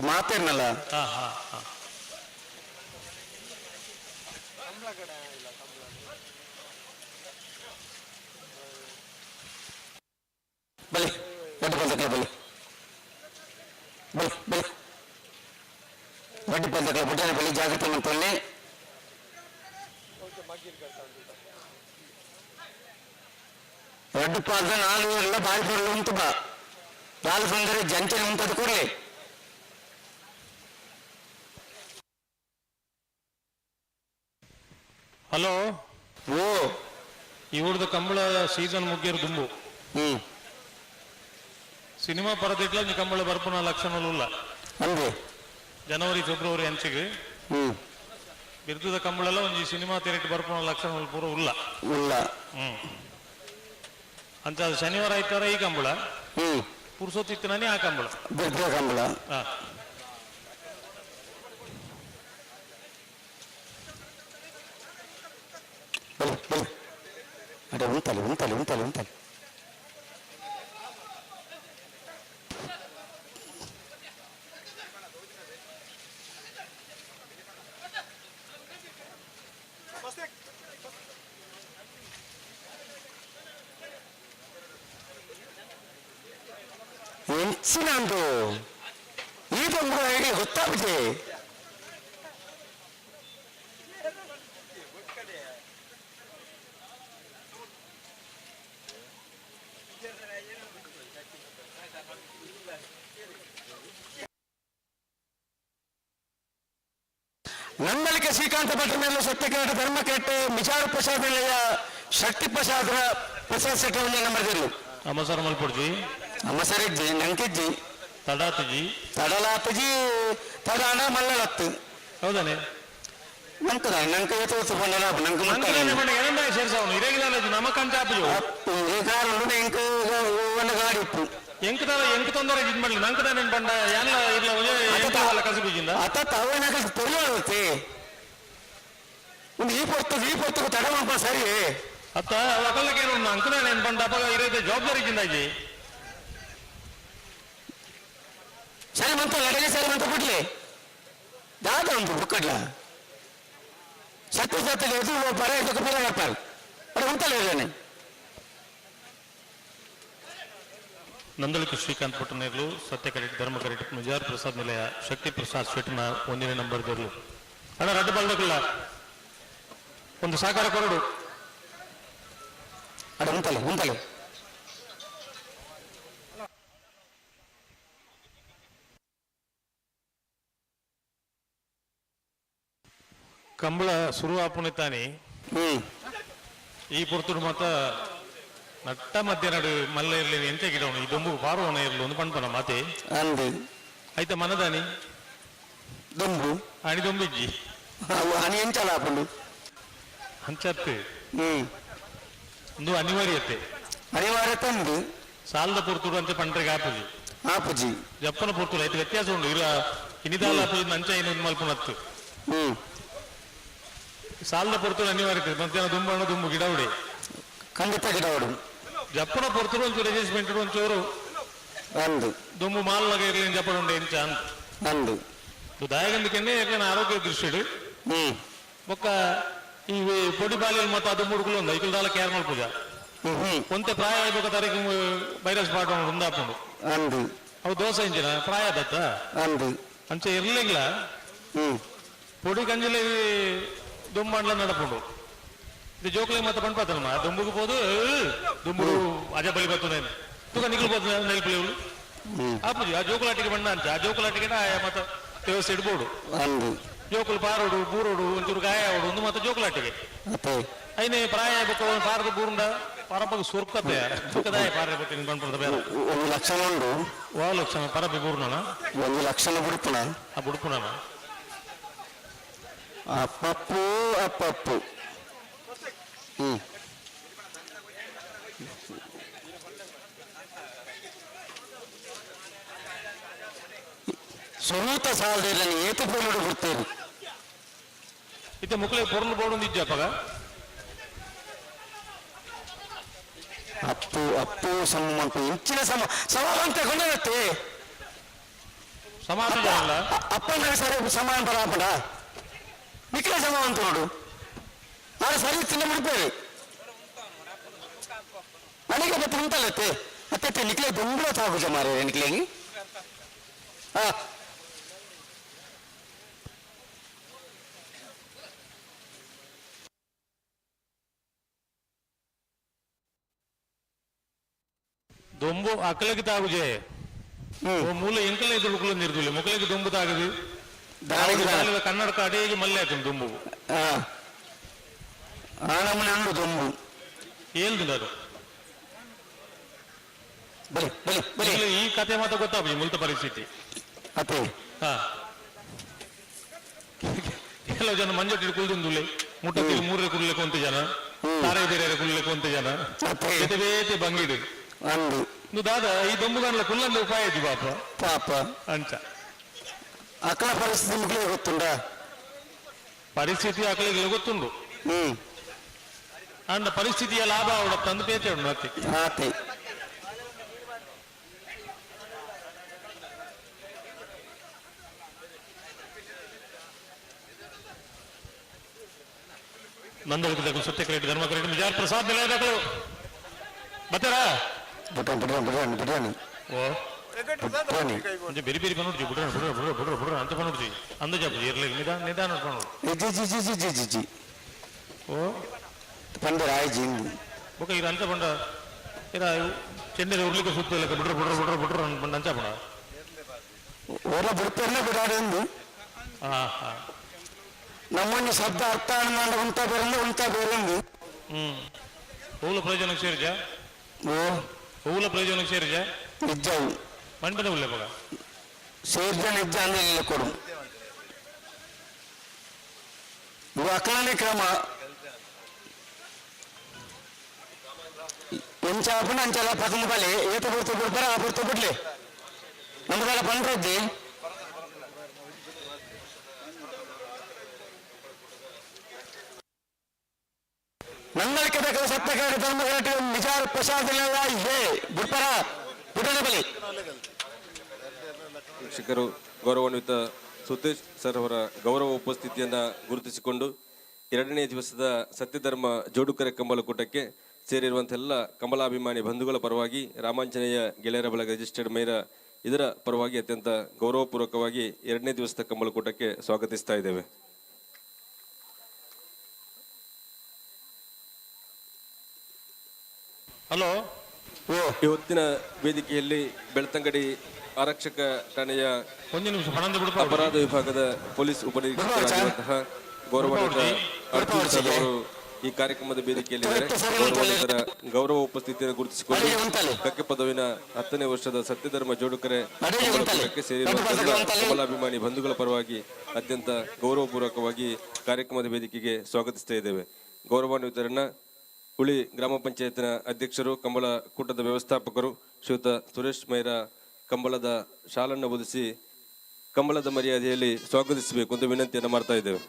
ಮಾತೇನಲ್ಲ. ಹಾ ಹಾ ಹಾ. ಬಲೆ ದೊಡ್ಡ ಬಂದಗಳ ಬಲೆ ಬಲೆ ಬಲೆ ದೊಡ್ಡ ಬಂದಗಳ ಬುಡ್ಡನ ಬಲೆ ಜಾಗೃತಿ ಮಂತೊಲ್ಲೆ. ರಡ್ಡು ಪಾದ ನಾಲ್ಕು ಎಲ್ಲ ಬಾರಿ ಬರಲು ಉಂಟು ಬಾ ನಾಲ್ಕು ಬಂದರೆ ಜಂಚನೆ ಉಂಟದು ಕೂಡಲೇ. ಹಲೋ. ಓ. ಈ ಊರ್ದ ಕಂಬಳ ಸೀಸನ್ ಮುಗಿಯರು ದುಂಬು. ಸಿನಿಮಾ ಪರದಿಟ್ಲ ಒಂಜಿ ಕಂಬಳ ಬರ್ಪುನ ಲಕ್ಷಣಲು ಉಲ್ಲ. ಅಂದೆ. ಜನವರಿ ಫೆಬ್ರವರಿ ಅಂಚಿಗೆ ಬಿರುದುದ ಕಂಬಳೆಲ್ಲ ಒಂಜಿ ಸಿನಿಮಾ ತೆರೆಟ್ ಬರ್ಪುನ ಲಕ್ಷಣಲು ಪೂರ ಉಲ್ಲ. ಉಲ್ಲ. ಅಂಚ ಅದು ಶನಿವಾರ ಆಯ್ತಾರ ಈ ಕಂಬಳ. ಪುರ್ಸೊತ್ತಿತ್ತನೇ ಆ ಕಂಬಳ. ಬಿರುದುದ ಕಂಬಳ. ಬಲೆ ಬಲೆ ಅಡೆ ಉಂತಲೆ ಉಂತಲೆ ಉಂತಲೆ ಉಂತಲೆ. ಎಂಚಿನಂದು ಈ ಬಂಗುಳ ಹೇಗೆ ಗೊತ್ತಾಗಿದೆ. ನಂದಳಿಕೆ ಶ್ರೀಕಾಂತ ಭಟ್ರ ಮೇಲೆ ಸತ್ಯಕೇಟ ಧರ್ಮಕೆಟ್ಟು ವಿಚಾರ ಪ್ರಸಾದ ನಿಲಯ ಶಕ್ತಿ ಪ್ರಸಾದ ಪ್ರಸಾದ್ ಶೆಟ್ಟಿ ಒಂದೇ ನಂಬರ್ ದಿರ್ಲು. ಅಮಸರ ಮಲ್ಪುಡ್ಜಿ. ಅಮಸರಿಜ್ಜಿ ನಂಕಿಜ್ಜಿ. ತಡಾತುಜಿ. ತಡಲಾತುಜಿ ತಡಾಣ ಮಲ್ಲಲತ್ತು. ಹೌದಾನೆ? ನಂಕದ ನಂಕ ಏತು ಪಂಡಲ ನಂಕ ನಂಕ ಏನಂದ ಸೇರ್ಸಾವನು ಇರೇಗಿದಾಲ ನಮ ಕಂಚಾಪುಜು. ಈ ಕಾರು ಎಂಕ್ ಒಂದು ಗಾಡಿ ಇಪ್ಪು. ಎಂಕದಾಲ ಎಂಕ್ ತೊಂದರೆ ಇದ್ ಮಾಡ್ಲಿ ನಂಕದ ನೆನ್ ಬಂಡ ಯಾನ್ಲ ಇರ್ಲ ಒಂಜೆ ಎಂಕವಲ್ಲ ಕಸಬುಜಿಂದ. ಅತ್ತ ತವನ ತೊರಿಯೋತ್ತೆ ಒಂದು ಈ ಪೊತ್ತು ಈ ಪೊತ್ತು ತಡ ಮಾಡ್ಪ ಸರಿ. ಅತ್ತ ಅಕಲ್ಲಕೇನು ಅಂಕದ ನೆನ್ ಬಂಡ ಅಪಗ ಇರೈತೆ ಜವಾಬ್ದಾರಿ ಜಿಂದಾಜಿ. ಸರಿ ಮಂತ ಲಡಲಿ ಸರಿ ಮಂತ ಬಿಡ್ಲಿ ದಾದ ಉಂಟು ಬುಕ್ಕಡ್ಲ ಸತ್ಯ ಸತ್ಯ ಎದುರು ಬರ ಇದಕ್ಕೆ ಪಿರ ಬರ್ತಾರೆ ಬಡ ಉಂಟಲ್ಲ ಇದ್ದಾನೆ. ನಂದಳಿಕ ಶ್ರೀಕಾಂತ್ ಪಟ್ಟಣೇರ್ಲು, ಸತ್ಯ ಕರೆಟ್, ಧರ್ಮ ಕರೆಟ್, ಮುಜಾರ್ ಪ್ರಸಾದ್ ನಿಲಯ, ಶಕ್ತಿ ಪ್ರಸಾದ್ ಶೆಟ್ನ ಒಂದಿನ ನಂಬರ್ ದರ್ಲು. ಅಣ್ಣ ರಡ್ಡು ಬಲ್ದಕಲ್ಲ ಒಂದು ಸಾಕಾರ ಕೊರಡು. ಅಡ ಉಂಟಲ್ಲ ಉಂಟಲ್ಲ. ಕಂಬಳ ಶುರು ಆಪುಣಿತಾನೆ ಈ ಪುರ್ತುಡು ಮಾತ ನಟ್ಟ ಮಧ್ಯಾಹ್ನ ಮಲ್ಲ ಇರ್ಲಿ ಎಂತ ಗಿಡವನು ಈ ದೊಂಬು ಪಾರುವನ ಇರ್ಲು ಒಂದು ಪಣ್ಪನ ಮಾತೆ. ಅಂದು ಐತ ಮನದಾನಿ ದೊಂಬು ಅಣಿ ದೊಂಬಿಜ್ಜಿ ಅವು ಹನಿ ಎಂಚಲ ಆಪುಂಡು ಅಂಚತ್ತು ಒಂದು ಅನಿವಾರ್ಯತೆ. ಅನಿವಾರ್ಯತೆ ಉಂಡು. ಸಾಲದ ಪೊರ್ತುಡು ಅಂತ ಪಂಡ್ರೆಗೆ ಆಪುಜಿ. ಆಪುಜಿ. ಜಪ್ಪನ ಪೊರ್ತುಡು ಐತೆ ವ್ಯತ್ಯಾಸ ಉಂಡು. ಇರ ಇನಿದಾಲ ಆಪುಜಿ ನಂಚ ಏನು ಮಲ್ಪುನತ್ತು. ಸಾಲದ ಪೊರ್ತುಡು ಅನಿವಾರ್ಯತೆ ಮಧ್ಯಾಹ್ನ ದುಂಬಣ್ಣ ದುಂಬು ಗಿಡವುಡೆ. ಖಂಡಿತ ಗಿಡವಡು. ಜಪ್ಪನ ಪೊರ್ತುಡು ಒಂಚೂರು ಅಡ್ಜಸ್ಟ್ಮೆಂಟ್ ಒಂಚೂರು ಅಂದು ದುಂಬು ಮಾಲ್ನಗ ಇರ್ಲಿ ಜಪ್ಪಡ ಉಂಡೆ ಎಂಚ ಅಂತ. ಅಂದು ದಾಯಗಂದಕೆನ್ನೆ ಯಾಕಂದ್ರೆ ಆರೋಗ್ಯ ದೃಷ್ಟಿಡು ಬೊಕ್ಕ ಈ ಪೊಡಿ ಬಾಲಿಯಲ್ಲಿ ಮತ್ತೆ ಅದು ಮುಡುಕುಲು ಒಂದು ಐಕಲ್ ದಾಲ ಕೇರ್ ಮಲ್ಪುಜ. ಒಂತೆ ಪ್ರಾಯ ಬೊಕ್ಕ ತಾರೀಕು ವೈರಸ್ ಪಾಠ ಉಂದಾಪುಂಡು. ಅಂದು ಅವು ದೋಸೆ ಇಂಚಿನ ಪ್ರಾಯ ದತ್ತ ಅಂದು ಅಂಚೆ ಇರ್ಲಿಲ್ಲ ಪೊಡಿ ಕಂಜಲಿ ದುಂಬಂಡ್ಲ ನಡಪುಂಡು. ಇದು ಜೋಕ್ಲೆ ಮತ್ತೆ ಪಣ್ಪಾತನಮ್ಮ ದುಂಬುಗೆ ಪೋದು ದುಂಬು ಅಜ ಬಲಿ ಬರ್ತದೆ ತುಗ ನಿಗುಲು పోతుంది ನೆಲ್ಪಿలేవులు ಆಪುಜಿ. ಆ ಜೋಕುಲಾಟಿಗೆ ಬಣ್ಣ ಅಂಚ ಆ ಜೋಕುಲಾಟಿಗೆ ಆಯ ಮತ್ತೆ ವ್ಯವಸ್ಥೆ ಇಡ್ಬೋದು. ಅಂದು ಜೋಕುಲು ಪಾರೋಡು ಬೂರೋಡು ಒಂಚೂರು ಗಾಯ ಆವಡು ಒಂದು ಮತ್ತೆ ಜೋಕುಲಾಟಿಗೆ ಐನೇ ಪ್ರಾಯ ಬೊಕ್ಕ ಪಾರದ ಬೂರುಂಡ ಪರಪಗ ಸುರ್ಕತೆ ಸುಖದಾಯ ಪಾರ ಬತ್ತೀನಿ ಪಣ್ಪದ ಬೇರೆ. ಒಂದು ಲಕ್ಷಣ ಉಂಡು. ವಾ ಲಕ್ಷಣ ಪರಪಿ ಬೂರ್ನಣ ಒಂದು ಲಕ್ಷಣ ಬುಡುಪುಣ. ಆ ಬುಡುಪುಣ ಅಪ್ಪಪ್ಪು ಅಪ್ಪಪ್ಪು. ಸುರೂತ ಸಾಲದಿಲ್ಲ ಏತು ಪೋಲುಡು ಬಿಡ್ತೇನೆ. ಇತ್ತೆ ಮುಕ್ಲೆ ಪೊರ್ಲು ಬೋಡು ಇಜ್ಜಪ್ಪಗ ಅಪ್ಪು ಅಪ್ಪು ಸಮ ಮಂತು ಇಂಚಿನ ಸಮ ಸಮಾನ ತಗೊಂಡತ್ತೆ ಸಮಾನ ಅಲ್ಲ. ಅಪ್ಪನ ಸರಿ ಸಮಾನ ಬರಾಪಡ ನಿಖಿಲ ಸಮ ಅಂತ ನೋಡು. ನಾನು ಸರಿ ತಿನ್ನ ಬಿಡ್ತೇವೆ ನನಗೆ ಮತ್ತೆ ಉಂಟಲ್ಲತ್ತೆ ಮತ್ತೆ ನಿಖಿಲೆ ದುಂಬಳ ತಾಗುಜ ಮಾರ್ರೆ ನಿಖಿಲೆಗೆ. ಹಾ ದೊಂಬು ಅಕ್ಕಲకి ತಾಗುಜೆ ಮೂಲ ಎಂಕಲ ಎದುರುಕುಲು ನಿರ್ದುಲೆ ಮುಕ್ಕಲಿಗೆ ದೊಂಬು ತಾಗದು ಕನ್ನಡಕ ಅಡೇಗೆ ಮಲ್ಲೆ ಆಯ್ತು ದೊಂಬು. ಆ ನಮ್ಮನೆ ಉಂಡು ದೊಂಬು. ಏಲ್ದು ಅದು ಬಲಿ ಬಲಿ ಬಲಿ. ಈ ಕತೆ ಮಾತ್ರ ಗೊತ್ತಾಪಿ ಮುಲ್ತ ಪರಿಸ್ಥಿತಿ. ಅತ್ತೆ ಹಾ ಕೆಲವು ಜನ ಮಂಜೊಟ್ಟಿ ಕುಲ್ದುಂದುಲೆ ಮುಟ್ಟത്തിൽ ಮೂರೇ ಕುಡ್ಲಿಕ್ಕೆ ಒಂತೆ ಜನ ತಾರೆ ಬೇರೆ ಕುಡ್ಲಿಕ್ಕೆ ಒಂತೆ ಜನ ಬೇತೆ ಬೇತೆ ಬಂಗಿಡು. ಅಂದು ನು ದಾದ ಈ ದೊಂಬುಗಾನ್ಲ ಕುಲ್ಲಂದ ಉಪಾಯ ಇದ್ದು ಪಾಪ. ಪಾಪ ಅಂಚ ಅಕ್ಕನ ಪರಿಸ್ಥಿತಿ ಮುಗ್ಲೇ ಗೊತ್ತುಂಡ. ಪರಿಸ್ಥಿತಿ ಅಕ್ಕಲಿಗೆ ಗೊತ್ತುಂಡು. ಅಂಡ ಪರಿಸ್ಥಿತಿಯ ಲಾಭ ಅವಡ ತಂದು ಪೇತೆ ಉಂಡು ಮತ್ತೆ. ಆತೆ ನಂದಳಿಕ ಸತ್ಯ ಕ್ರೆಡಿಟ್ ಧರ್ಮ ಕ್ರೆಡಿಟ್ ವಿಜಯ ಪ್ರಸಾದ್ ನಿಲಯದಗಳು ಬತ್ತಾರಾ ಬುಡಣ ಬುಡಣ ಬುಡಣ ಬುಡಣ. ಓ కొంచెం బెరి బెరి పనుడు బుడ్ర బుడ్ర బుడ్ర బుడ్ర బుడ్ర అంత పనుడు అందు చెప్పు ఇర్లేదు నిదాన నిదాన పనుడు. G G G G G G G. ಓ ಪಂಡ ರಾಯ್ ఒక ಇದು ಅಂಚ ಪಂಡ ಇರ ಚೆಂಡೆ ಉರ್ಲಿಕ್ಕೆ ಸುತ್ತ ಇಲ್ಲ ಬುಡ್ರ ಬುಡ್ರ ಬುಡ್ರ ಬುಡ್ರ ಪಂಡ ಅಂಚ ಪಂಡ ಓಲ ಬುಡ್ಪೆರ್ನ ಬಿಡಾಡಿ ಒಂದು. ಹಾ ಹಾ ನಮ್ಮನ್ನು ಶಬ್ದ ಅರ್ಥ ಅನುಮಾನ ಉಂಟಾ ಬೇರೆ ಉಂಟಾ ಬೇರೆ. ಹೂಲ ಪ್ರಯೋಜನಕ್ಕೆ ಸೇರಿಜಾ? ಓ ಹೂಲ ಪ್ರಯೋಜನಕ್ಕೆ ಸೇರಿಜಾ? ನಿಜವು ಮಣ್ಪದ ಉಳ್ಳೆ ಮಗ ಸೇರ್ಜ ನಿಜ ಅಂದ್ರೆ ಕೊಡು ಇವು ಅಕ್ಕಲನೇ ಕ್ರಮ ಎಂಚಾಪುನ ಅಂಚಲ ಪತಂದ ಬಲೆ ಏತ ಪುರ್ತು ಬಿಡ್ತಾರ ಆ ಪುರ್ತು ಬಿಡ್ಲಿ ನಮ್ಗೆಲ್ಲ ಪಂಡ್ರಜ್ಜಿ. ನಂದಳಿಕೆ ಬೇಕಾದ ಸತ್ಯಕಾರ ಧರ್ಮ ವಿಚಾರ ಪ್ರಸಾದ ಇದೆ ಬಿಡ್ತಾರ ಬಿಡೋಣ ಬಲಿ. ಉಪನಿರೀಕ್ಷಕರು ಗೌರವಾನ್ವಿತ ಸುತೇಶ್ ಸರ್ ಅವರ ಗೌರವ ಉಪಸ್ಥಿತಿಯನ್ನು ಗುರುತಿಸಿಕೊಂಡು ಎರಡನೇ ದಿವಸದ ಸತ್ಯಧರ್ಮ ಜೋಡುಕರೆ ಕಂಬಳಕೂಟಕ್ಕೆ ಸೇರಿರುವಂಥ ಎಲ್ಲ ಕಮಲಾಭಿಮಾನಿ ಬಂಧುಗಳ ಪರವಾಗಿ ರಾಮಾಂಜನೇಯ ಗೆಳೆಯರ ಬಳಗ ರಿಜಿಸ್ಟರ್ಡ್ ಮೈರ ಇದರ ಪರವಾಗಿ ಅತ್ಯಂತ ಗೌರವಪೂರ್ವಕವಾಗಿ ಎರಡನೇ ದಿವಸದ ಕಂಬಳಕೂಟಕ್ಕೆ ಸ್ವಾಗತಿಸ್ತಾ ಇದ್ದೇವೆ. ಹಲೋ. ಇವತ್ತಿನ ವೇದಿಕೆಯಲ್ಲಿ ಬೆಳ್ತಂಗಡಿ ಆರಕ್ಷಕ ಠಾಣೆಯ ಒಂದು ನಿಮಿಷ ಅಪರಾಧ ವಿಭಾಗದ ಪೊಲೀಸ್ ಉಪನಿರೀಕ್ಷಕರಾಗಿರುವಂತಹ ಗೌರವಾನ್ವಿತ ಅರ್ಜುನ್ ಸರ್ ಅವರು ಈ ಕಾರ್ಯಕ್ರಮದ ವೇದಿಕೆಯಲ್ಲಿದ್ದಾರೆ. ಗೌರವಾನ್ವಿತರ ಗೌರವ ಉಪಸ್ಥಿತಿಯನ್ನು ಗುರುತಿಸಿಕೊಂಡು ಕಕ್ಕೆ ಪದವಿನ 10ನೇ ವರ್ಷದ ಸತ್ಯಧರ್ಮ ಜೋಡುಕರೆ ಕಂಬಳಕೂಟಕ್ಕೆ ಸೇರಿರುವಂತಹ ಕಮಲಾಭಿಮಾನಿ ಬಂಧುಗಳ ಪರವಾಗಿ ಅತ್ಯಂತ ಗೌರವಪೂರ್ವಕವಾಗಿ ಕಾರ್ಯಕ್ರಮದ ವೇದಿಕೆಗೆ ಸ್ವಾಗತಿಸ್ತಾ ಇದ್ದೇವೆ. ಗೌರವಾನ್ವಿತರನ್ನ ಹುಳಿ ಗ್ರಾಮ ಪಂಚಾಯತ್ನ ಅಧ್ಯಕ್ಷರು, ಕಂಬಳ ಕೂಟದ ವ್ಯವಸ್ಥಾಪಕರು ಶ್ರೀಯುತ ಸುರೇಶ್ ಮೈರ ಕಂಬಳದ ಶಾಲನ್ನು ಒದಿಸಿ ಕಂಬಳದ ಮರ್ಯಾದೆಯಲ್ಲಿ ಸ್ವಾಗತಿಸಬೇಕು ಅಂತ ವಿನಂತಿಯನ್ನು ಮಾಡ್ತಾ ಇದ್ದೇವೆ.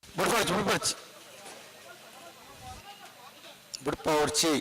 ಬುಡ್ಪಾಡ್ಚಿ ಬುಡ್ಪಾಡ್ಚಿ ಬುಡ್ಪಾಡ್ಚಿ.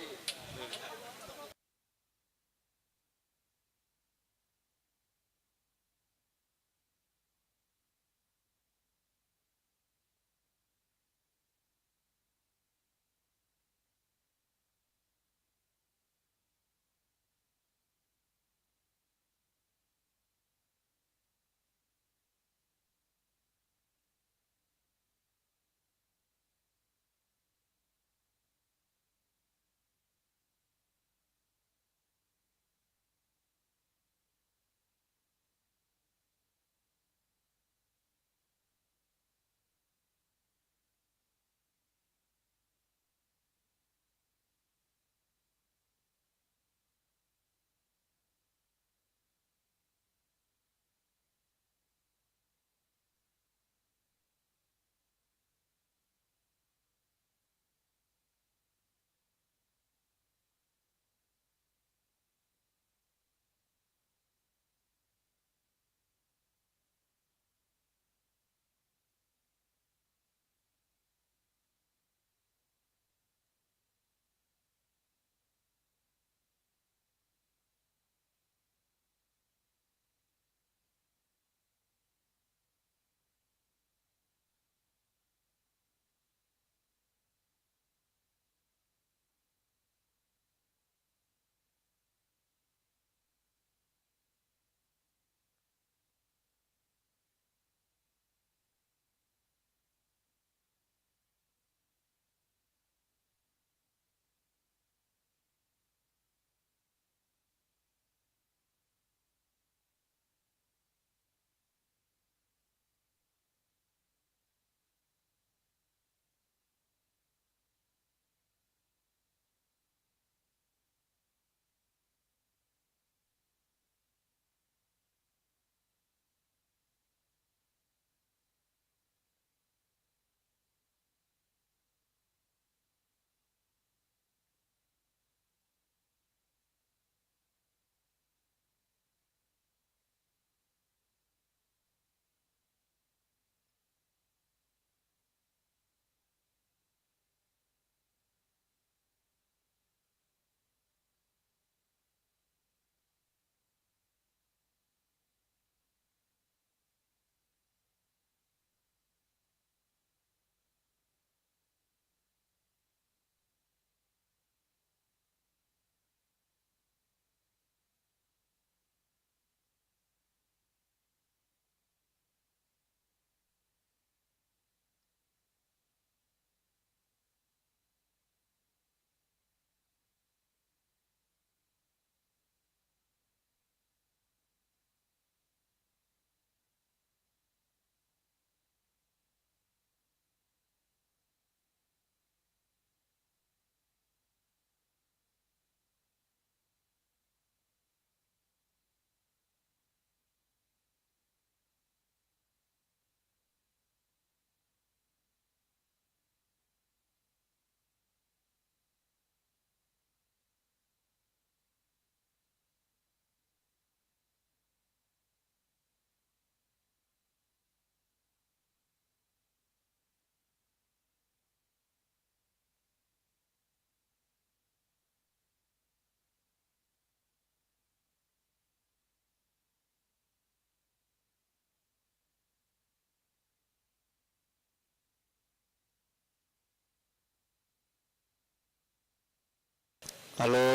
ಹಲೋ.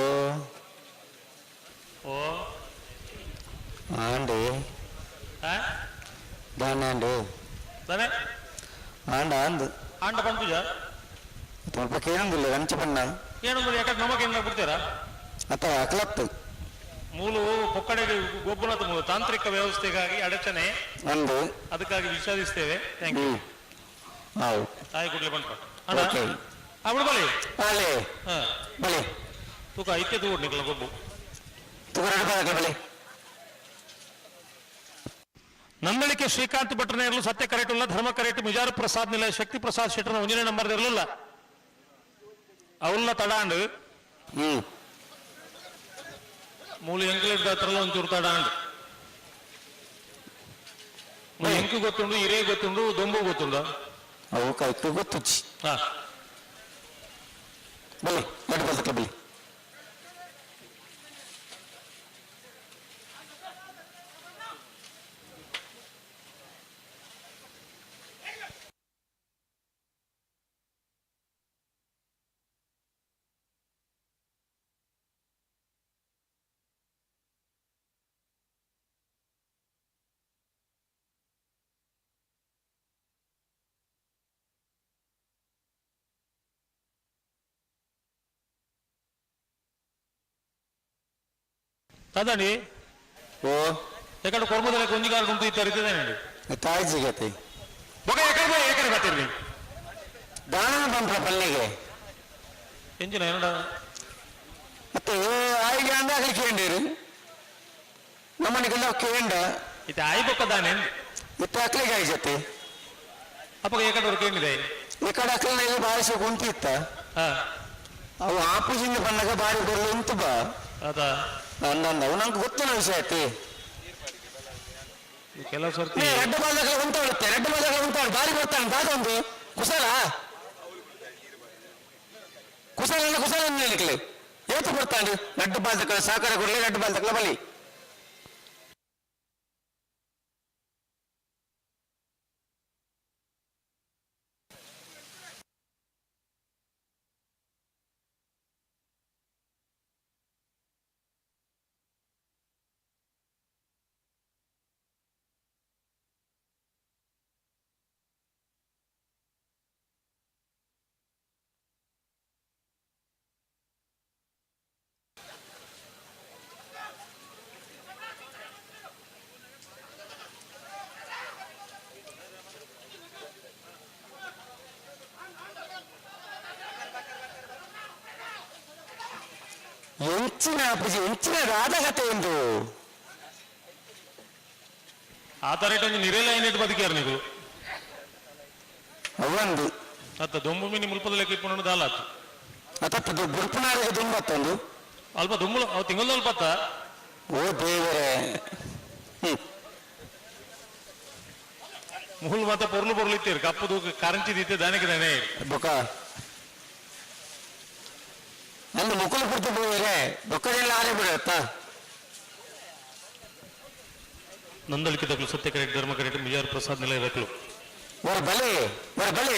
ಓ. ಆಂಡ್. ದಾನೆ ಆಂಡ್. ದಾನೆ? ಆಂಡ ಅಂದ್. ಆಂಡ ಪನ್ಪುಜ? ಸ್ವಲ್ಪ ಕೇಳಂದಿಲ್ಲ ಅಂಚ ಪಣ್ಣ. ಏನಂದ್ರೆ ಯಾಕಂದ್ರೆ ನಮಕ್ ಏನಾರ ಬಿಡ್ತೀರಾ? ಅತ್ತ ಅಕ್ಲತ್ತು. ಮೂಲು ಪೊಕ್ಕಡೆಗೆ ಗೊಬ್ಬರದ ಮೂಲ ತಾಂತ್ರಿಕ ವ್ಯವಸ್ಥೆಗಾಗಿ ಅಡಚಣೆ ಅಂದು. ಅದಕ್ಕಾಗಿ ವಿಷಾದಿಸ್ತೇವೆ. Thank you. ಹೌದು. ತಾಯಿ ಕೂಡಲೇ ಬಂದ್ಪ. ಓಕೆ. ಆ ಬಿಡು ಬಲಿ. ಅಲೆ. ಹಾ. ಬಲೆ. ತೂಕ ಐತೆ ತೂಗು ನಿಕಲ ಗೊಬ್ಬು. ತೂಕ ಎರಡು ಬಾಲಕ ಬಲೆ. ನಂದಳಿಕೆ ಶ್ರೀಕಾಂತ್ ಭಟ್ರನೇ ಇರಲು ಸತ್ಯ ಕರೆಕ್ಟ್ ಇಲ್ಲ, ಧರ್ಮ ಕರೆಕ್ಟ್, ಮಿಜಾರು ಪ್ರಸಾದ್ ನಿಲ, ಶಕ್ತಿ ಪ್ರಸಾದ್ ಶೆಟ್ಟರ್ನ ಒಂಜನೇ ನಂಬರ್ ಇರಲಿಲ್ಲ. ಅವಲ್ಲ ತಡಾಂಡ್. ಮೂಲು ಎಂಕ್ಲೆಡ್ ಹತ್ರಲ್ಲ ಒಂಚೂರು ತಡಾಂಡ್. ಎಂಕು ಗೊತ್ತುಂಡು, ಹಿರೇ ಗೊತ್ತುಂಡು, ದೊಂಬು ಗೊತ್ತುಂಡು. ಅವು ಕೈಕು ಗೊತ್ತುಚ್ಚಿ. ಹಾ. ಬಲೆ ಎರಡು ಬಾಲಕ ಬಲೆ. ತದಂಡಿ. ಓ. ಎಕಡೆ ಕೊರ್ಮದಲೆ ಕೊಂಜಿಗಾರ ಗುಂಪು ಇತ್ತಾರೆ ಇದ್ದೇನೆ. ತಾಯಿ ಜಿಗತೆ. ಬೊಕ ಎಕಡೆ ಬೋ ಎಕಡೆ ಬರ್ತೀರಿ. ದಾನ ಬಂದ್ರ ಪಲ್ಲಿಗೆ. ಎಂಜಿನ ಏನಡ? ಮತ್ತೆ ಆಯಿಗೆ ಅಂದ ಆಗಲಿ ಕೇಂಡಿರು. ನಮ್ಮನಿಗೆಲ್ಲ ಕೇಂಡ. ಇತ್ತೆ ಆಯಿ ಬೊಕ್ಕ ದಾನೆ. ಇತ್ತೆ ಅಕ್ಲಿಗೆ ಆಯಿ ಜೊತೆ. ಅಪ್ಪಗ ಎಕಡೆ ಅವ್ರು ಕೇಳಿದೆ. ಈ ಕಡೆ ಅಕ್ಲಿನ ಇಲ್ಲಿ ಬಾರಿ ಗುಂಪು ಇತ್ತ. ಹಾ. ಅವು ಆಪುಜಿಂದ ಬಂದಾಗ ಬಾರಿ ಬರ್ಲು ಉಂಟು ಬಾ. ಅದ. ಅಂದಂದ ಅವು ನಂಗೆ ಗೊತ್ತಿಲ್ಲ ವಿಷಯ ಐತಿ. ಕೆಲವು ಸರ್ತಿ ರೆಡ್ಡು ಬಾಲಕಲ ಉಂಟು ಹೇಳುತ್ತೆ, ರೆಡ್ಡು ಬಾಲಕಲ ಉಂಟು ಬಾರಿ ಬರ್ತಾನೆ ದಾದೊಂದು ಕುಶಲ ಕುಶಲ ಅಂದ್ರೆ ಕುಶಲ ಹೇಳಿಕ್ಲಿ ಏತು ಬರ್ತಾನೆ ರೆಡ್ಡು ಬಾಲಕಲ ಸಹಕಾರ ಕೊಡ್ಲಿ ರೆಡ್ಡು ಬಾಲಕಲ ಬಲಿ. ಎಂಚಿನ ಅಪ್ಪುಜಿ ಎಂಚಿನ ರಾಧಕತೆ ಎಂದು ಆ ತರ ಒಂಜಿ ನಿರೇಲ ಏನಿಟ್ಟು ಬದುಕ್ಯಾರ ನೀವು ಅವೊಂದು ಅತ್ತ ದೊಂಬು ಮಿನಿ ಮುಲ್ಪದ ಲೆಕ್ಕ ಇಪ್ಪುಂಡು ದಾಲಾತು. ಅತಪ್ಪದು ಬುರ್ಪುನಾರಿಗೆ ದುಂಬತ್ತೊಂದು ಅಲ್ಪ ದುಂಬುಲು ಅವು ತಿಂಗಳು ಅಲ್ಪತ್ತ. ಓ ದೇವರೇ. ಮುಹುಲ್ ಮಾತ ಪೊರ್ಲು ಪೊರ್ಲು ಇತ್ತೀರು ಕಪ್ಪು ಕರಂಚಿ ದಿತ್ತೆ ದಾನಿಗೆ ದಾನೆ. ಬೊಕ ನಂದು ಮುಕುಲು ಪುರ್ತು ಹೋದರೆ ಬೊಕ್ಕದೆಲ್ಲ ಆರೆ ಬಿಡತ್ತ. ನಂದಳಿಕೆ ದಕ್ಲು ಸತ್ಯ ಕರೆಕ್ಟ್ ಧರ್ಮ ಕರೆಕ್ಟ್ ಮಿಜಾರ್ ಪ್ರಸಾದ್ ನಿಲಯ ದಕ್ಲು. ಒರ ಬಲೆ ಒರ ಬಲೆ.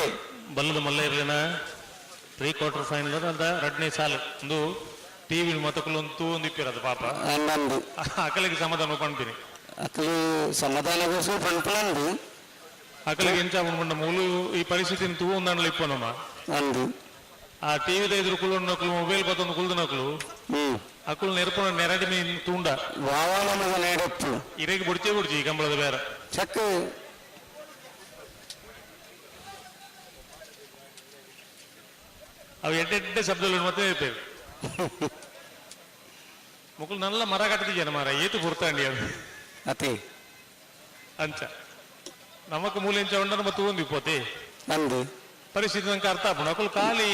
ಬಲ್ಲದ ಮಲ್ಲ ಇರಲಿನ ಪ್ರೀ ಕ್ವಾರ್ಟರ್ ಫೈನಲ್ ಅಂತ ರಡ್ನೇ ಸಾಲು ಒಂದು ಟಿವಿ ಮತಕುಲು ಒಂದು ಒಂದು ಇಪ್ಪಿರೋದು ಪಾಪ. ನಂದು ಅಕಲಿಗೆ ಸಮಾಧಾನ ಪಣ್ತೀನಿ. ಅಕಲು ಸಮಾಧಾನಗೋಸ್ಕರ ಪಣ್ಪುನಂದು. ಅಕಲಿಗೆ ಎಂಚ ಉಂಡ ಮೂಲು ಈ ಪರಿಸ್ಥಿತಿನ ತೂ ಒಂದಾಣಲು ಇಪ್ಪನಮ್ಮ. ಅಂದು. ಆ ಟಿವಿದ ಎದುರು ಕುಳ್ಳು ಮೊಬೈಲ್ ಬತ್ತೊಂದು ಕುಲ್ದನಕ್ಲು ಅಕುಲು ನೆರಪುನ ನೆರಡಿ ಮೀನ್ ತೂಂಡ. ವಾವಾನಮದ ನೆಡಪ್ಪು. ಇರೆಗೆ ಬುಡ್ಚೇ ಬುಡ್ಚಿ ಈ ಕಂಬಳದ ಬೇರೆ. ಚಕ್. ಅವು ಎಡ್ಡೆಡ್ಡೆ ಶಬ್ದಗಳು ಮತ್ತೆ ಇರ್ತೇವೆ. ಮುಕುಲು ನಲ್ಲ ಮರ ಕಟ್ಟಿದ್ಯಾನ ಮರ ಏತು ಪುರ್ತಾಂಡಿ ಅದು. ಅತಿ. ಅಂಚ ನಮಕ್ ಮೂಲೆ ಎಂಚ ಉಂಡ ನಮ್ಮ ತೂಂದು ಇಪ್ಪೋತಿ. ಅಂದು. ಪರಿಸ್ಥಿತಿ ನಂಗೆ ಅರ್ಥ ಆಪುಂಡು. ಅಕುಲು ಖಾಲಿ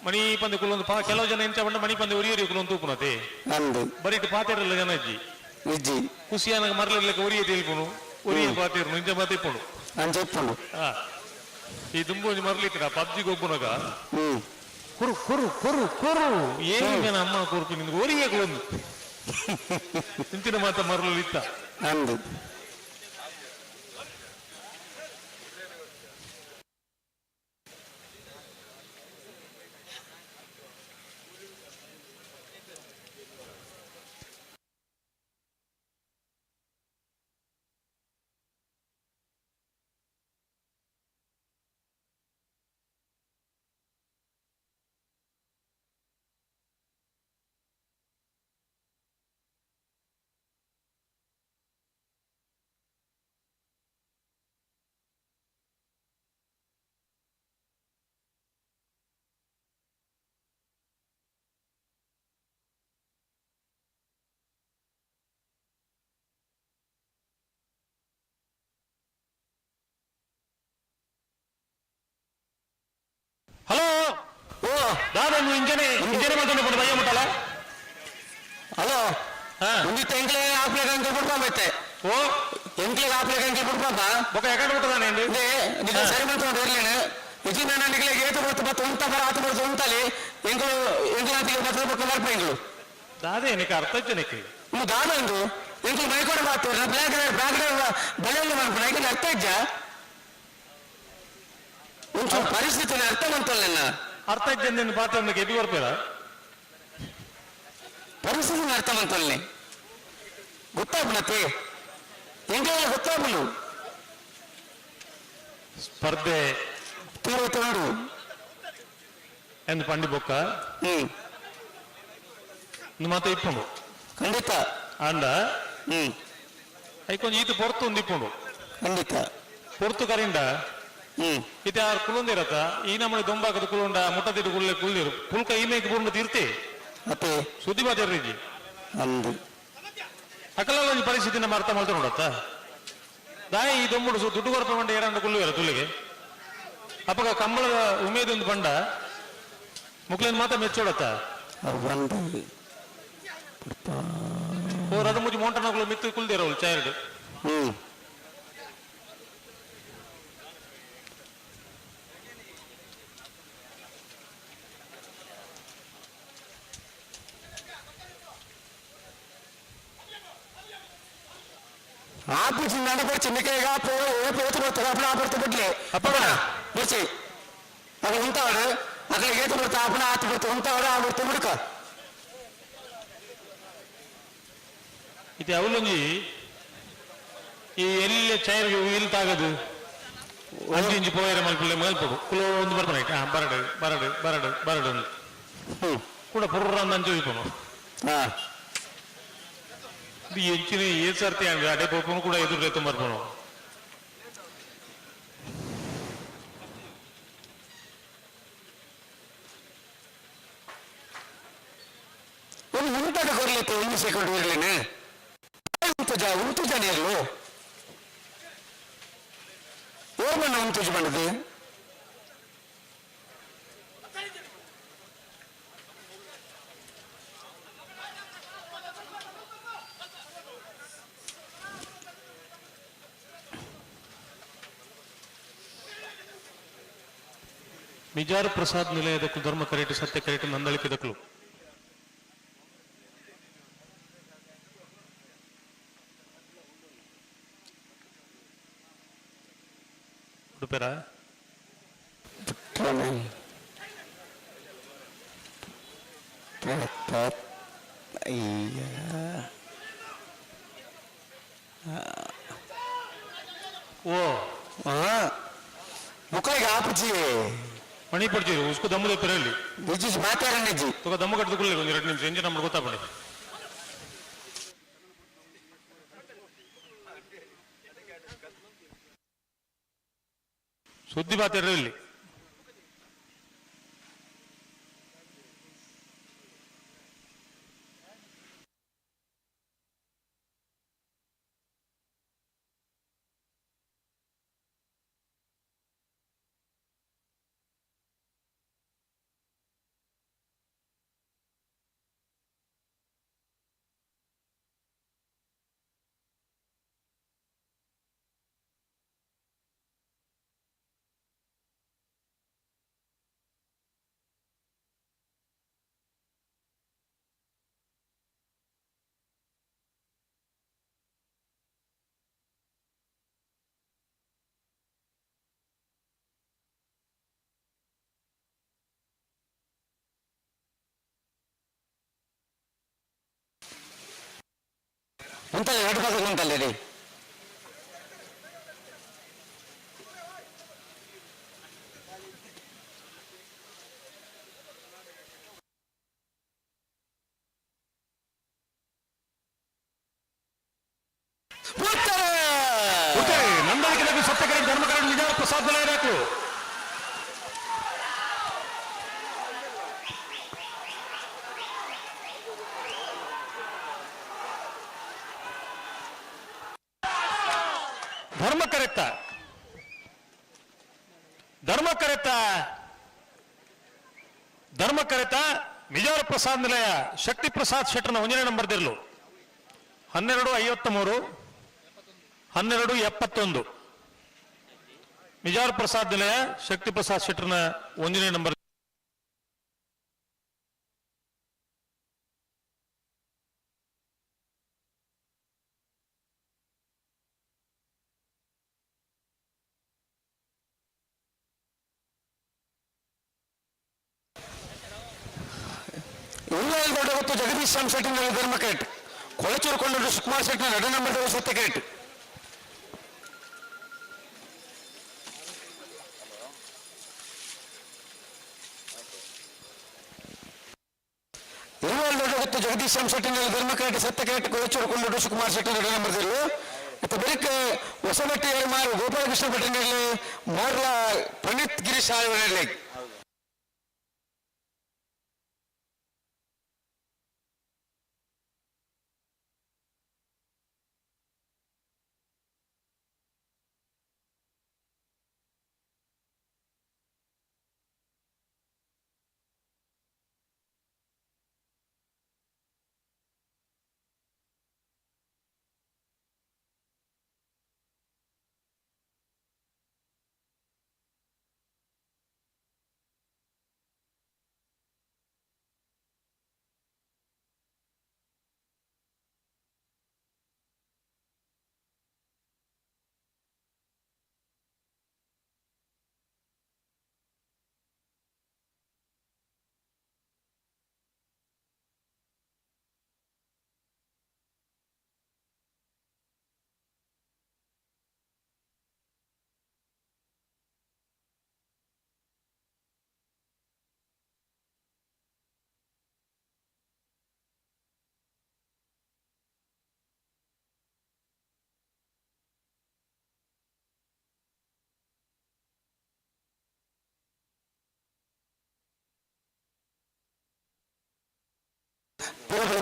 ಮಣಿ ಪಂದೆ ಕುಲ್ಲೊಂದು ಪಾ ಕೆಲವು ಜನ ಎಂಚ ಪಂಡ ಮಣಿ ಪಂದೆ ಒರಿಯರಿ ಕುಲ್ಲೊಂದು ತೂಪುನತೆ. ಅಂದು. ಬರೀಟ್ ಪಾತೆರಲ್ಲ ಜನ ಅಜ್ಜಿ. ಇಜ್ಜಿ. ಖುಷಿಯಾನಗ ಮರಲಿರ್ಲಿಕ್ಕೆ ಒರಿಯ ತಿಳ್ಪುನು ಒರಿಯ ಪಾತೆರ್ನು ಇಂಚ ಮಾತೆ ಇಪ್ಪುಂಡು. ಅಂಚ ಇಪ್ಪುಂಡು. ಹಾ. ಈ ದುಂಬು ಒಂಜಿ ಮರಲಿತ್ತಿನ ಪಬ್ಜಿ ಗೊಬ್ಬುನಗ ಕುರು ಕುರು ಕುರು ಕುರು ಏನು ಅಮ್ಮ ಕುರುಪು ನಿಂದು ಒರಿಯ ಕುಲೊಂದು ಇಂಚಿನ ಮಾತ ಮರಲು ಇತ್ತ. ಅಂದು. ಹಲೋ ಓ ದಾದ ಇಂಜನೆ ಇಂಜನೆ ಮಾತಾಡ್ಕೊಂಡು ಬಯ್ಯ ಮುಟ್ಟಲ್ಲ. ಹಲೋ, ಒಂದು ಎಂಕ್ಲೆ ಆಪ್ಲೆ ಅಂಕಲ್ ಬಿಡ್ಪಾಂಬೈತೆ. ಓ ಎಂಕ್ಲೆಗ್ ಆಪ್ಲೆ ಅಂಕಲ್ ಬಿಡ್ಪಾಪ. ಬೊಕ ಎಕಡೆ ಬಿಟ್ಟದಾನೆ? ನಿಖಲ್ ಸರಿ ಮಾಡ್ಕೊಂಡು ಇರ್ಲೇನೆ. ಇಜಿನ ನಿಖಲೆಗೆ ಏತು ಬರ್ತು ಬತ್ತು ಉಂತ ಬರ ಆತು ಬರ್ತು ಉಂತಲಿ ಎಂಕಲು ಎಂಕಲಾತಿಗೆ ಬತ್ತು ಬೊಕ್ಕ ಬರ್ಪ ಎಂಕಲು. ದಾದೆ ನಿಕ ಅರ್ಥ ಇಜ್ಜೆ. ಇನ್ನು ದಾದ ಒಂದು ಎಂಕಲು ಮೈಕೋಡ ಬಾತು ಬ್ಲಾಕ್ ಬ್ಲಾಕ್ ಬಳೆಯಲ್ಲಿ ಮಾಡ್ಕೊಂಡು ಯಾಕಂದ್ರೆ ಅರ್ಥ ಇಜ್ಜ ಒಂಚೂರು ಪರಿಸ್ಥಿತಿ ಅರ್ಥ ಮಂತಲ್ಲ ನನ್ನ. ಅರ್ಥ ಇಜ್ಜೆ ನಿನ್ನ ಪಾತ್ರ ಒಂದು ಎಬಿ ಬರ್ಪೇರ. ಪರಿಸ್ಥಿತಿ ಅರ್ಥ ಮಂತಲ್ನೆ ಗೊತ್ತಾಗ್ಬಿಡತ್ತೆ ಎಂಕೆಲ್ಲ ಗೊತ್ತಾಗ್ಬಿಡು. ಸ್ಪರ್ಧೆ ತೀವ್ರ ಉಂಡು ಎಂದು ಪಂಡಿ ಬೊಕ್ಕ ಮಾತ ಇಪ್ಪುಂಡು. ಖಂಡಿತ. ಅಂಡ ಐಕೊಂಜಿ ಈತ ಪೊರ್ತು ಒಂದು ಇಪ್ಪುಂಡು. ಖಂಡಿತ. ಪೊರ್ತು ಕರಿಂಡ ಇತ್ತೆ ಆರು ಕುಲೊಂದಿರತ್ತ ಈ ನಮ್ಮನೆ ದೊಂಬಾಕದ ಕುಲುಂಡ ಮುಟ್ಟದಿಟ್ಟು ಕುಳ್ಳೆ ಕುಳ್ಳಿರು ಪುಲ್ಕ ಈ ಮೇಕ್ ಬೂರ್ಣ ತೀರ್ತಿ ಮತ್ತೆ ಸುದ್ದಿ ಬಾತಿರ್ರಿಜಿ ಅಂದು ಅಕಲ ಒಂಜಿ ಪರಿಸ್ಥಿತಿ ನಮ್ಮ ಅರ್ಥ ಮಾಡ್ತಾ ನೋಡತ್ತ ದಾಯಿ ಈ ದೊಂಬುಡು ಸು ದುಡ್ಡು ಕೊರಪ ಮಂಡ ಏರಂಡ ಕುಳ್ಳುವೆರ ತುಲ್ಲಿಗೆ ಅಪ್ಪಗ ಕಂಬಳದ ಉಮೇದ್ ಒಂದು ಬಂಡ ಮುಕ್ಲೇನ್ ಮಾತ ಮೆಚ್ಚೋಡತ್ತ ಬಂದು ಓ ರಡ ಮುಜಿ ಮೋಂಟನಗಳು ಮಿತ್ತು ಕುಲ್ದಿರವಳು ಚೈರ್ಡ್. ಆಪು ನಡ ಬರ್ಚಿ ನಿಖಲೆಗೆ ಆಪು ಏಪು ಏತು ಬರ್ತದೆ ಅಪ್ಪನ ಆಪರ್ತು ಬಿಡ್ಲಿ ಅಪ್ಪಣ ಬರ್ಚಿ ಅದು ಉಂಟವಡು ಅక్కడ ಏತು ಬರ್ತಾ ಅಪ್ಪನ ಆತು ಬರ್ತು ಉಂಟವಡು ಆ ಬರ್ತು ಬಿಡ್ಕ. ಇದು ಅವಲೊಂಜಿ ಈ ಎಲ್ಲಿ ಚೈರ್ಗೆ ವೀಲ್ ತಾಗದು ಅಂಚು ಇಂಚು ಪೋಯರೆ ಮಲ್ಪುಳ್ಳೆ ಮಲ್ಪಡು ಕುಲೋ ಒಂದು ಬರ್ಪಣ ಬರಡು ಬರಡು ಬರಡು ಬರಡು ಅಂತ ಕೂಡ ಪುರ್ರ ಅಂತ ಅಂಚು ಇಪ್ಪನು. ಇದು ಎಂಚಿನ ಏ ಸರ್ತಿ ಹಂಗ ಅಡೆ ಪೋಪನು ಕೂಡ ಎದುರು ಎತ್ತು ಬರ್ಪನು. ಒಂದು ಉಂಟಾಗ ಕೊರ್ಲಿತ್ತು ಒಂದು ಸೆಕೆಂಡ್ ಇರ್ಲೇನೆ ಉಂತುಜ ಉಂತುಜ ನೇರ್ಲು ಓರ್ಮಣ್ಣ ಉಂತುಜ ಬಂದದ್ದು. ಮಿಜಾರು ಪ್ರಸಾದ್ ನಿಲಯದಕ್ಕೂ ಧರ್ಮ ಕರೇಟು ಸತ್ಯ ಕರೇಟು ನಂದಳಿಕೆದಕ್ಕಲು ಉಡುಪೇರ ಓ ಮುಕ್ಕಳಿಗೆ ಆಪುಜಿ ಮಣಿ ಪಡ್ತೀರಿ ಉಸ್ಕು ದಮ್ಮು ದಪ್ಪಿರಲ್ಲಿ ಬಿಜಿಸ್ ಮಾತಾಡಣ್ಣಜ್ಜಿ ತುಗ ದಮ್ಮು ಕಟ್ಟದ ಒಂದು 2 ನಿಮಿಷ ಎಂಜಿನ್ ನಮ್ಗೆ ಗೊತ್ತಾಪಣಿ ಸುದ್ದಿ ಬಾತಿರಲಿ. ಉಂಟಲ್ಲ ಎರಡು ಪಕ್ಕ ಉಂಟಲ್ಲ ರೀ. ನಂದಳಿಕೆ ಸತ್ಯಕರಣ ಧರ್ಮಕರಣ ನಿಜ ಪ್ರಸಾದ್ ಬೆಳೆಯಬೇಕು. ಧರ್ಮ ಕರೆತ್ತ ಧರ್ಮ ಕರೆತ್ತ ಧರ್ಮಕರೆತ ಮಿಜಾರ ಪ್ರಸಾದ್ ನಿಲಯ ಶಕ್ತಿ ಪ್ರಸಾದ್ ಶೆಟ್ಟರ್ನ ಒಂದನೇ ನಂಬರ್ ದಿರ್ಲು 12:53 12:71 ಮಿಜಾರ್ ಪ್ರಸಾದ್ ನಿಲಯ ಶಕ್ತಿ ಪ್ರಸಾದ್ ಶೆಟ್ಟರ್ನ ಒಂದನೇ ನಂಬರ್. ದೊಡ್ಡ ಜಗದೀಶ್ ರಾಮ್ ಶೆಟ್ಟಿ ಧರ್ಮಕೇಟ್ ಕೊಳಚೂರು ಕೊಂಡರು ಸುಕುಮಾರ್ ಶೆಟ್ಟಿ ಎರಡು ನಂಬರ್ ಸತ್ಯಕೇಟ್. ದೊಡ್ಡ ಜಗದೀಶ್ ರಾಮ್ ಶೆಟ್ಟಿ ಧರ್ಮಕೇಟ್ ಸತ್ಯಕೇಟ್ ಕೊಳಚೂರು ಕೊಂಡರು ಸುಕುಮಾರ್ ಶೆಟ್ಟಿ ಎರಡು ನಂಬರ್ ಮತ್ತು ಬಳಿಕ ಹೊಸಬಟ್ಟಿ ಮಾರು ಗೋಪಾಲಕೃಷ್ಣ ಭಟ್ಟನಲ್ಲಿ ಮೋರ್ಲ ಪ್ರಣೀತ್ ಗಿರೀಶ್ ಆಳ್ವನಲ್ಲಿ.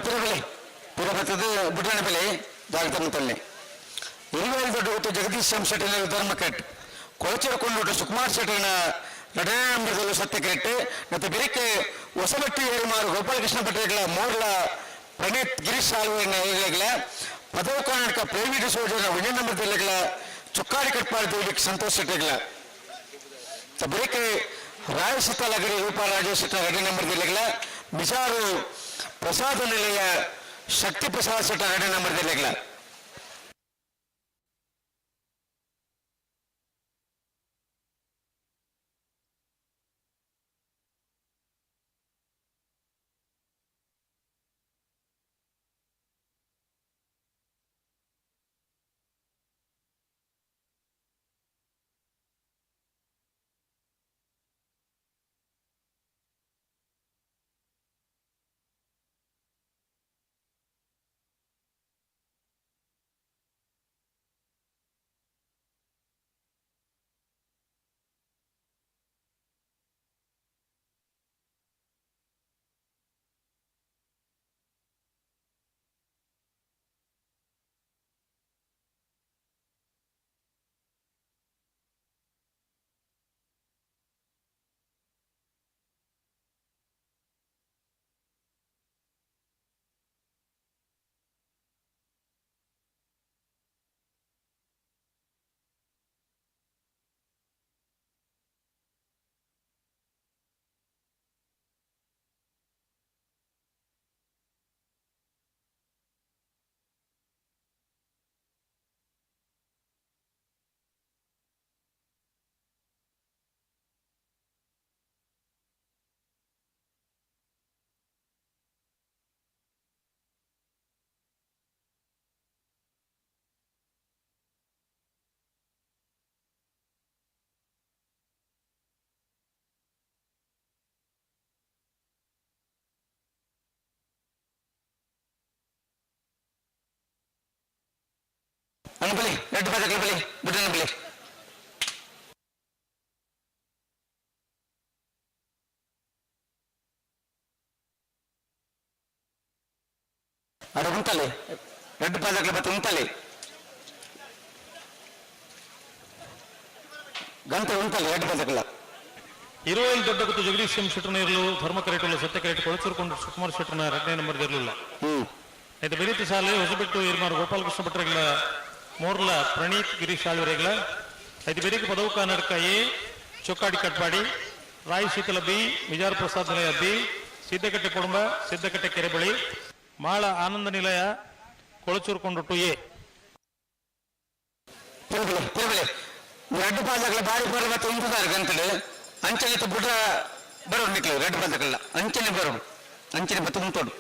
ತಿರುಗಲಿ ಪುರಬತ್ತದ ಬುಡ್ಡನ ಬೆಲೆ ಜಾಗತನ ತಳ್ಳಿ ಇರುವೇಲ್ ದೊಡ್ಡ ಗೊತ್ತು ಜಗದೀಶ್ ಶಂ ಶೆಟ್ಟಿನ ಧರ್ಮಕಟ್ ಕೊಳಚೂರು ಕೊಂಡೋಟ ಸುಕುಮಾರ್ ಶೆಟ್ಟಿನ ಎರಡನೇ ನಂಬರ್ದಲ್ಲೂ ಸತ್ಯಕೆಟ್ ಮತ್ತು ಬೆರಿಕೆ ಹೊಸಬಟ್ಟಿ ಏರುಮಾರು ಗೋಪಾಲಕೃಷ್ಣ ಭಟ್ರೆಗಳ ಮೋರ್ಲ ಪ್ರಣೀತ್ ಗಿರೀಶ್ ಆಳ್ವಿನ ಏಳಿಗಳ ಪದವು ಕರ್ನಾಟಕ ಪ್ರೇಮಿ ಡಿಸೋಜನ ಒಂದನೇ ನಂಬರ್ದಲ್ಲಿಗಳ ಚೊಕ್ಕಾಡಿ ಕಟ್ಪಾಡಿ ದೇವಿಗೆ ಸಂತೋಷ್ ಶೆಟ್ಟಿಗಳ ಬೆರಿಕೆ ರಾಯಸೀತಾಲಗರಿ ರೂಪಾ ರಾಜೇಶ್ ಶೆಟ್ಟ ಎರಡನೇ ನಂಬರ್ದಲ್ಲಿಗಳ ಬಿಜಾರು ಪ್ರಸಾದ ನಿಲಯ ಶಕ್ತಿ ಪ್ರಸಾದ್ ಶೆಟ್ಟ ಎರಡನೇ ನಂಬರ್ದಲ್ಲಿಗಳ. ಅನುಬಲಿ ಎರಡು ಪದಗಳ ಬಲಿ ಬುಡ್ಡನ ಬಲಿ ಅಡ ಉಂಟಲ್ಲಿ ಎರಡು ಪದಗಳ ಬತ್ತ ಉಂಟಲ್ಲಿ ಗಂಟೆ ಉಂಟಲ್ಲಿ ಎರಡು ಪದಗಳ. ಇರುವೈಲ್ ದೊಡ್ಡ ಗುತ್ತು ಜಗದೀಶ್ ಎಂ ಶೆಟ್ಟರ್ನ ಇರಲು ಧರ್ಮ ಕರೆಟುಲ್ಲ ಸತ್ಯ ಕರೆಟ್ ಕೊಳಚೂರು ಸುಕುಮಾರ್ ಶೆಟ್ಟರ್ನ ಎರಡನೇ ನಂಬರ್ ಇರಲಿಲ್ಲ. ಆಯ್ತು, ಬೆರೀತಿ ಸಾಲೆ ಹೊಸಬೆಟ್ಟು ಇರ್ಮಾರು ಗೋಪಾಲಕೃಷ್ಣ ಭಟ್ರೆಗಳ ಮೋರ್ಲ ಪ್ರಣೀತ್ ಗಿರೀಶ್ ಆಳ್ವರೆಗಳ. ಐದು ಬೆರಿಕೆ ಪದವು ಕರ್ನಾಟಕ ಎ ಚೊಕ್ಕಾಡಿ ಕಟ್ಪಾಡಿ, ರಾಯ್ ಶೀತಲ ಬಿ ವಿಜಾರ ಪ್ರಸಾದ್ ನಿಲಯ ಬಿ ಸಿದ್ದಕಟ್ಟೆ ಕುಟುಂಬ ಸಿದ್ದಕಟ್ಟೆ ಕೆರೆಬಳಿ, ಮಾಳ ಆನಂದ ನಿಲಯ ಕೊಳಚೂರು ಕೊಂಡೊಟ್ಟು ಎ. ರೆಡ್ ಪಾದಗಳ ಬಾರಿ ಬರ ಮತ್ತೆ ಉಂಟುದಾರೆ ಗಂತಡು ಅಂಚನೆ ಬುಡ್ರ ಬರೋಡು ನಿಕ್ಲು ರೆಡ್ ಪಾದಗಳ ಅಂಚನೆ ಬರೋಡು ಅಂಚನೆ ಮತ್ತೆ ಉಂಟೋಡು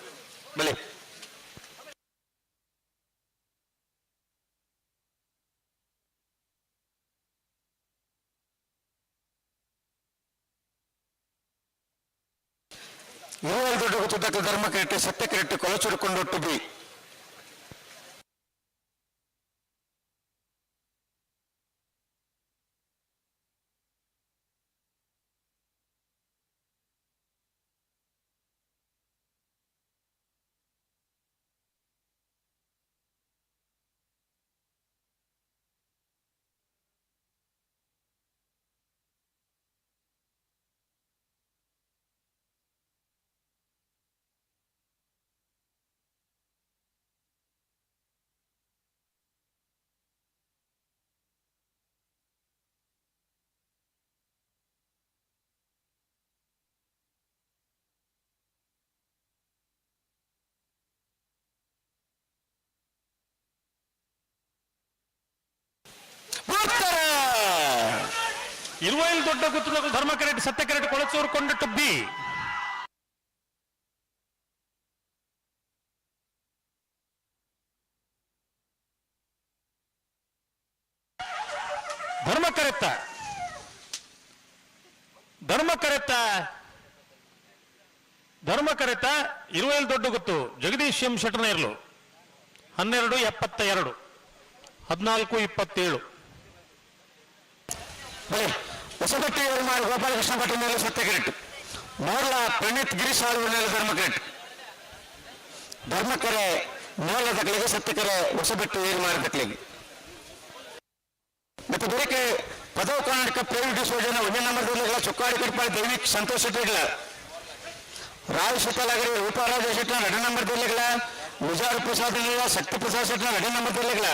ಬಲೆ. ಇರುವಲ್ ದೊಡ್ಡ ಗೊತ್ತದಕ್ಕೆ ಧರ್ಮ ಕರೆಕ್ಟ್ ಸತ್ಯ ಕರೆಕ್ಟ್ ಕೊಲಚೂರು ಕೊಂಡೊಟ್ಟು ಬಿ. ಇರುವೈಲ್ ದೊಡ್ಡ ಗುತ್ತದ ಧರ್ಮ ಕರೆಕ್ಟ್ ಸತ್ಯ ಕರೆಕ್ಟ್ ಕೊಳಚೂರು ಕೊಂಡಟ್ಟು ಬಿ. ಧರ್ಮ ಕರೆತ್ತ ಧರ್ಮ ಕರೆತ್ತ ಧರ್ಮ ಕರೆತ ಇರುವೈಲ್ ದೊಡ್ಡ ಗುತ್ತು ಜಗದೀಶ್ ಎಂ ಶೆಟ್ಟರ್ನ ಇರಲು 12:72 14:27. ಬಲೆ ಹೊಸಬಟ್ಟಿ ಮಾರು ಗೋಪಾಲಕೃಷ್ಣ ಭಟ್ ಮೇಲೆ ಸತ್ಯ ಕರೆಕ್ಟ್ ಮೋರ್ಲ ಪ್ರಣೀತ್ ಗಿರೀಶ್ ಆಳ್ವ ಮೇಲೆ ಧರ್ಮ ಕರೆಕ್ಟ್ ಧರ್ಮಕೆರೆ ಮೋರ್ಲ ತಕ್ಕಲಿಗೆ ಸತ್ಯಕೆರೆ ಹೊಸಬೆಟ್ಟು ಏರ್ಮಾರು ತಕ್ಕಲಿಗೆ. ಮತ್ತು ಬೆರಕೆ ಪದವು ಕರ್ನಾಟಕ ಪ್ರೇಮ್ ಡಿಸೋಜನ ಒಂದೇ ನಂಬರ್ ಚೊಕ್ಕಾಡಿ ಕಟ್ಪಾಡಿ ದೈವಿಕ್ ಸಂತೋಷ್ ಶೆಟ್ಟಿಗಳ ರಾಯ್ ಶೀತಲಾಗರಿ ರೂಪಾರಾಜ ಶೆಟ್ಟನ ಎರಡು ನಂಬರ್ ಜಿಲ್ಲೆಗಳ ಮುಜಾರ್ ಪ್ರಸಾದ್ ಶಕ್ತಿ ಪ್ರಸಾದ್ ಶೆಟ್ಟನ ಎರಡು ನಂಬರ್ ಜಿಲ್ಲೆಗಳ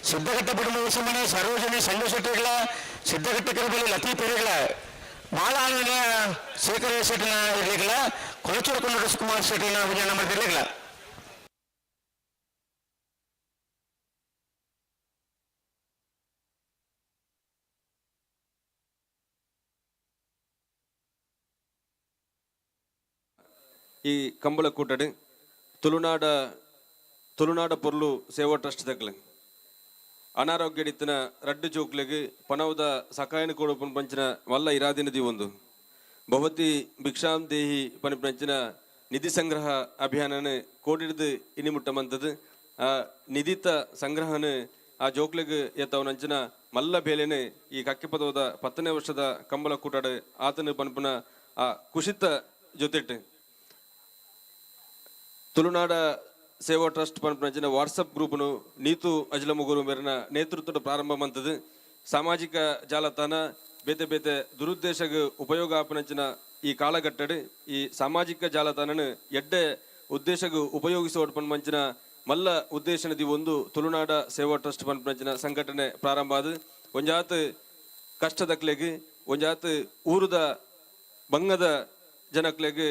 ಸಿದ್ದಘಟ್ಟ ಕುಟುಂಬ ಮನೆ ಸರೋಜಿನಿ ಸಂಜು ಶೆಟ್ಟಿಗಳ ಸಿದ್ದಘಟ್ಟ ಕರಬಲಿ ಲತೀ ಪೆರಿಗಳ ಮಾಲಾನಿನ ಶೇಖರ ಶೆಟ್ಟಿನ ಇರಲಿಗಳ ಕೊಳಚೂರು ಕೊಂಡ ಸುಕುಮಾರ್ ಶೆಟ್ಟಿನ ವಿಜಯ ನಂಬರ್ ಜಿಲ್ಲೆಗಳ. ಈ ಕಂಬಳ ಕೂಟಡು ತುಳುನಾಡ ತುಳುನಾಡ ಪೊರ್ಲು ಸೇವಾ ಟ್ರಸ್ಟ್ ದಕ್ಲೆ ಅನಾರೋಗ್ಯಡಿತ್ತಿನ ರಡ್ಡು ಜೋಕ್ಲೆಗ್ ಪಣವುದ ಸಕಾಯನ ಕೊಡುಪನ್ ಪಂಚಿನ ಮಲ್ಲ ಇರಾದಿ ನದಿ ಒಂದು ಭವತಿ ಭಿಕ್ಷಾಂ ದೇಹಿ ಪನಿಪಂಚಿನ ನಿಧಿ ಸಂಗ್ರಹ ಅಭಿಯಾನನ ಕೋಡಿಡ್ದು ಇನಿಮುಟ್ಟ ಮಂತದ್ದು ಆ ನಿಧಿತ ಸಂಗ್ರಹನ ಆ ಜೋಕ್ಲೆಗ್ ಎತ್ತವನಂಚಿನ ಮಲ್ಲ ಬೇಲೆನೆ ಈ ಕಕ್ಕೆಪದವದ 10ನೇ ವರ್ಷದ ಕಂಬಳ ಕೂಟಾಡು ಆತನ ಪನ್ಪುನ ಆ ಕುಶಿತ ಜೊತೆಟ್ಟು ತುಳುನಾಡ ಸೇವಾ ಟ್ರಸ್ಟ್ ಪನ್ಪುನಂಚಿನ ವಾಟ್ಸಪ್ ಗ್ರೂಪ್ನು ನೀತು ಅಜ್ಲಮುಗುರು ಮೇರಿನ ನೇತೃತ್ವದ ಪ್ರಾರಂಭ ಮಂತದ್ದು ಸಾಮಾಜಿಕ ಜಾಲತಾಣ ಬೇತೆ ಬೇತೆ ದುರುದ್ದೇಶಗ ಉಪಯೋಗ ಆಪನಂಚಿನ ಈ ಕಾಲಘಟ್ಟಡು ಈ ಸಾಮಾಜಿಕ ಜಾಲತಾಣನ ಎಡ್ಡೆ ಉದ್ದೇಶಗ ಉಪಯೋಗಿಸುವ ಪನ್ಪಂಚಿನ ಮಲ್ಲ ಉದ್ದೇಶನದಿ ಒಂದು ತುಳುನಾಡ ಸೇವಾ ಟ್ರಸ್ಟ್ ಪನ್ಪುನಂಚಿನ ಸಂಘಟನೆ ಪ್ರಾರಂಭ ಆದ ಒಂಜಾತ್ ಕಷ್ಟದಕ್ಲೆಗ್ ಒಂಜಾತ್ ಊರುದ ಬಂಗದ ಜನಕ್ಲೆಗ್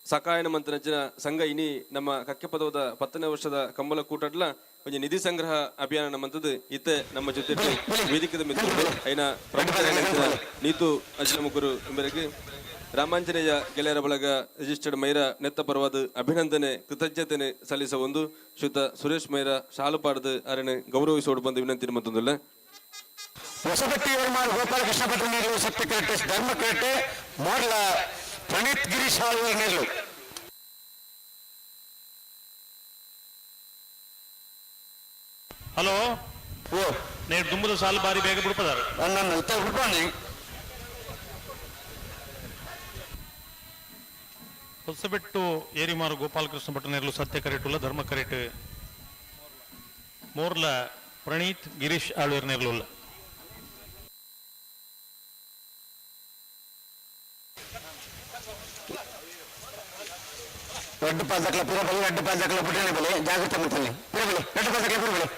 ಸಕಾಯನ ಮಂತ್ರನಂಚಿನ ಸಂಘ ಇನಿ ನಮ್ಮ ಕಕ್ಕೆಪದವದ 10ನೇ ವರ್ಷದ ಕಂಬಳ ಕೂಟಡ್ಲ ಒಂಜಿ ನಿಧಿ ಸಂಗ್ರಹ ಅಭಿಯಾನ ನಮ್ಮಂತದ್ದು ಇತ್ತೆ ನಮ್ಮ ಜೊತೆ ವೇದಿಕದ ಮಿತ್ರರು ಐನ ಪ್ರಮುಖ ನೀತು ಅಜ್ಲಮುಗುರು ಎಂಬರಿಗೆ ರಾಮಾಂಜನೇಯ ಗೆಳೆಯರ ಬಳಗ ರಿಜಿಸ್ಟರ್ಡ್ ಮೈರ ನೆತ್ತ ಪರವಾದ ಅಭಿನಂದನೆ ಕೃತಜ್ಞತೆ ಸಲ್ಲಿಸ ಒಂದು ಶ್ರೀಯುತ ಸುರೇಶ್ ಮೈರ ಶಾಲುಪಾಡದು ಅರಣ ಗೌರವಿಸೋಡು ಬಂದು ವಿನಂತಿ ಮತ್ತೊಂದಿಲ್ಲ. ಹೊಸಬಟ್ಟಿ ಗೋಪಾಲಕೃಷ್ಣ ಭಟ್ರ ನೀರು ಸತ್ಯ ಕರೆಕ್ಟ್ ಧರ್ಮ ಕರೆಕ್ಟ್ ಮೋರ್ಲ ಪ್ರಣೀತ್ ಗಿರೀಶ್ ಆಳ್ವ ನೀರು. ಹಲೋ, ಓ ನೇರು ದುಂಬದ ಸಾಲು ಬಾರಿ ಬೇಗ ಬಿಡ್ಪದಾರ. ನನ್ನ ಉತ್ತರ ಬಿಡ್ಪಾನೆ. ಹೊಸಬೆಟ್ಟು ಏರಿಮಾರು ಗೋಪಾಲಕೃಷ್ಣ ಭಟ್ ನೇರ್ಲು ಸತ್ಯ ಕರೆಟುಲ್ಲ ಧರ್ಮ ಕರೆಟ್ ಮೋರ್ಲ ಪ್ರಣೀತ್ ಗಿರೀಶ್ ಆಳ್ವೇರ್ ನೇರ್ಲುಲ್ಲ. ರಡ್ಡು ಪಾದಕ್ಲ ಪೂರ ಬಲಿ, ರಡ್ಡು ಪಾದಕ್ಲ ಪುಟ್ಟನೆ ಬಲಿ, ಜಾಗೃತ ಮಂತಲ್ಲಿ ಪೂರ ಬಲಿ, ರಡ್ಡು ಪಾದಕ್ಲ ಪೂರ ಬಲಿ.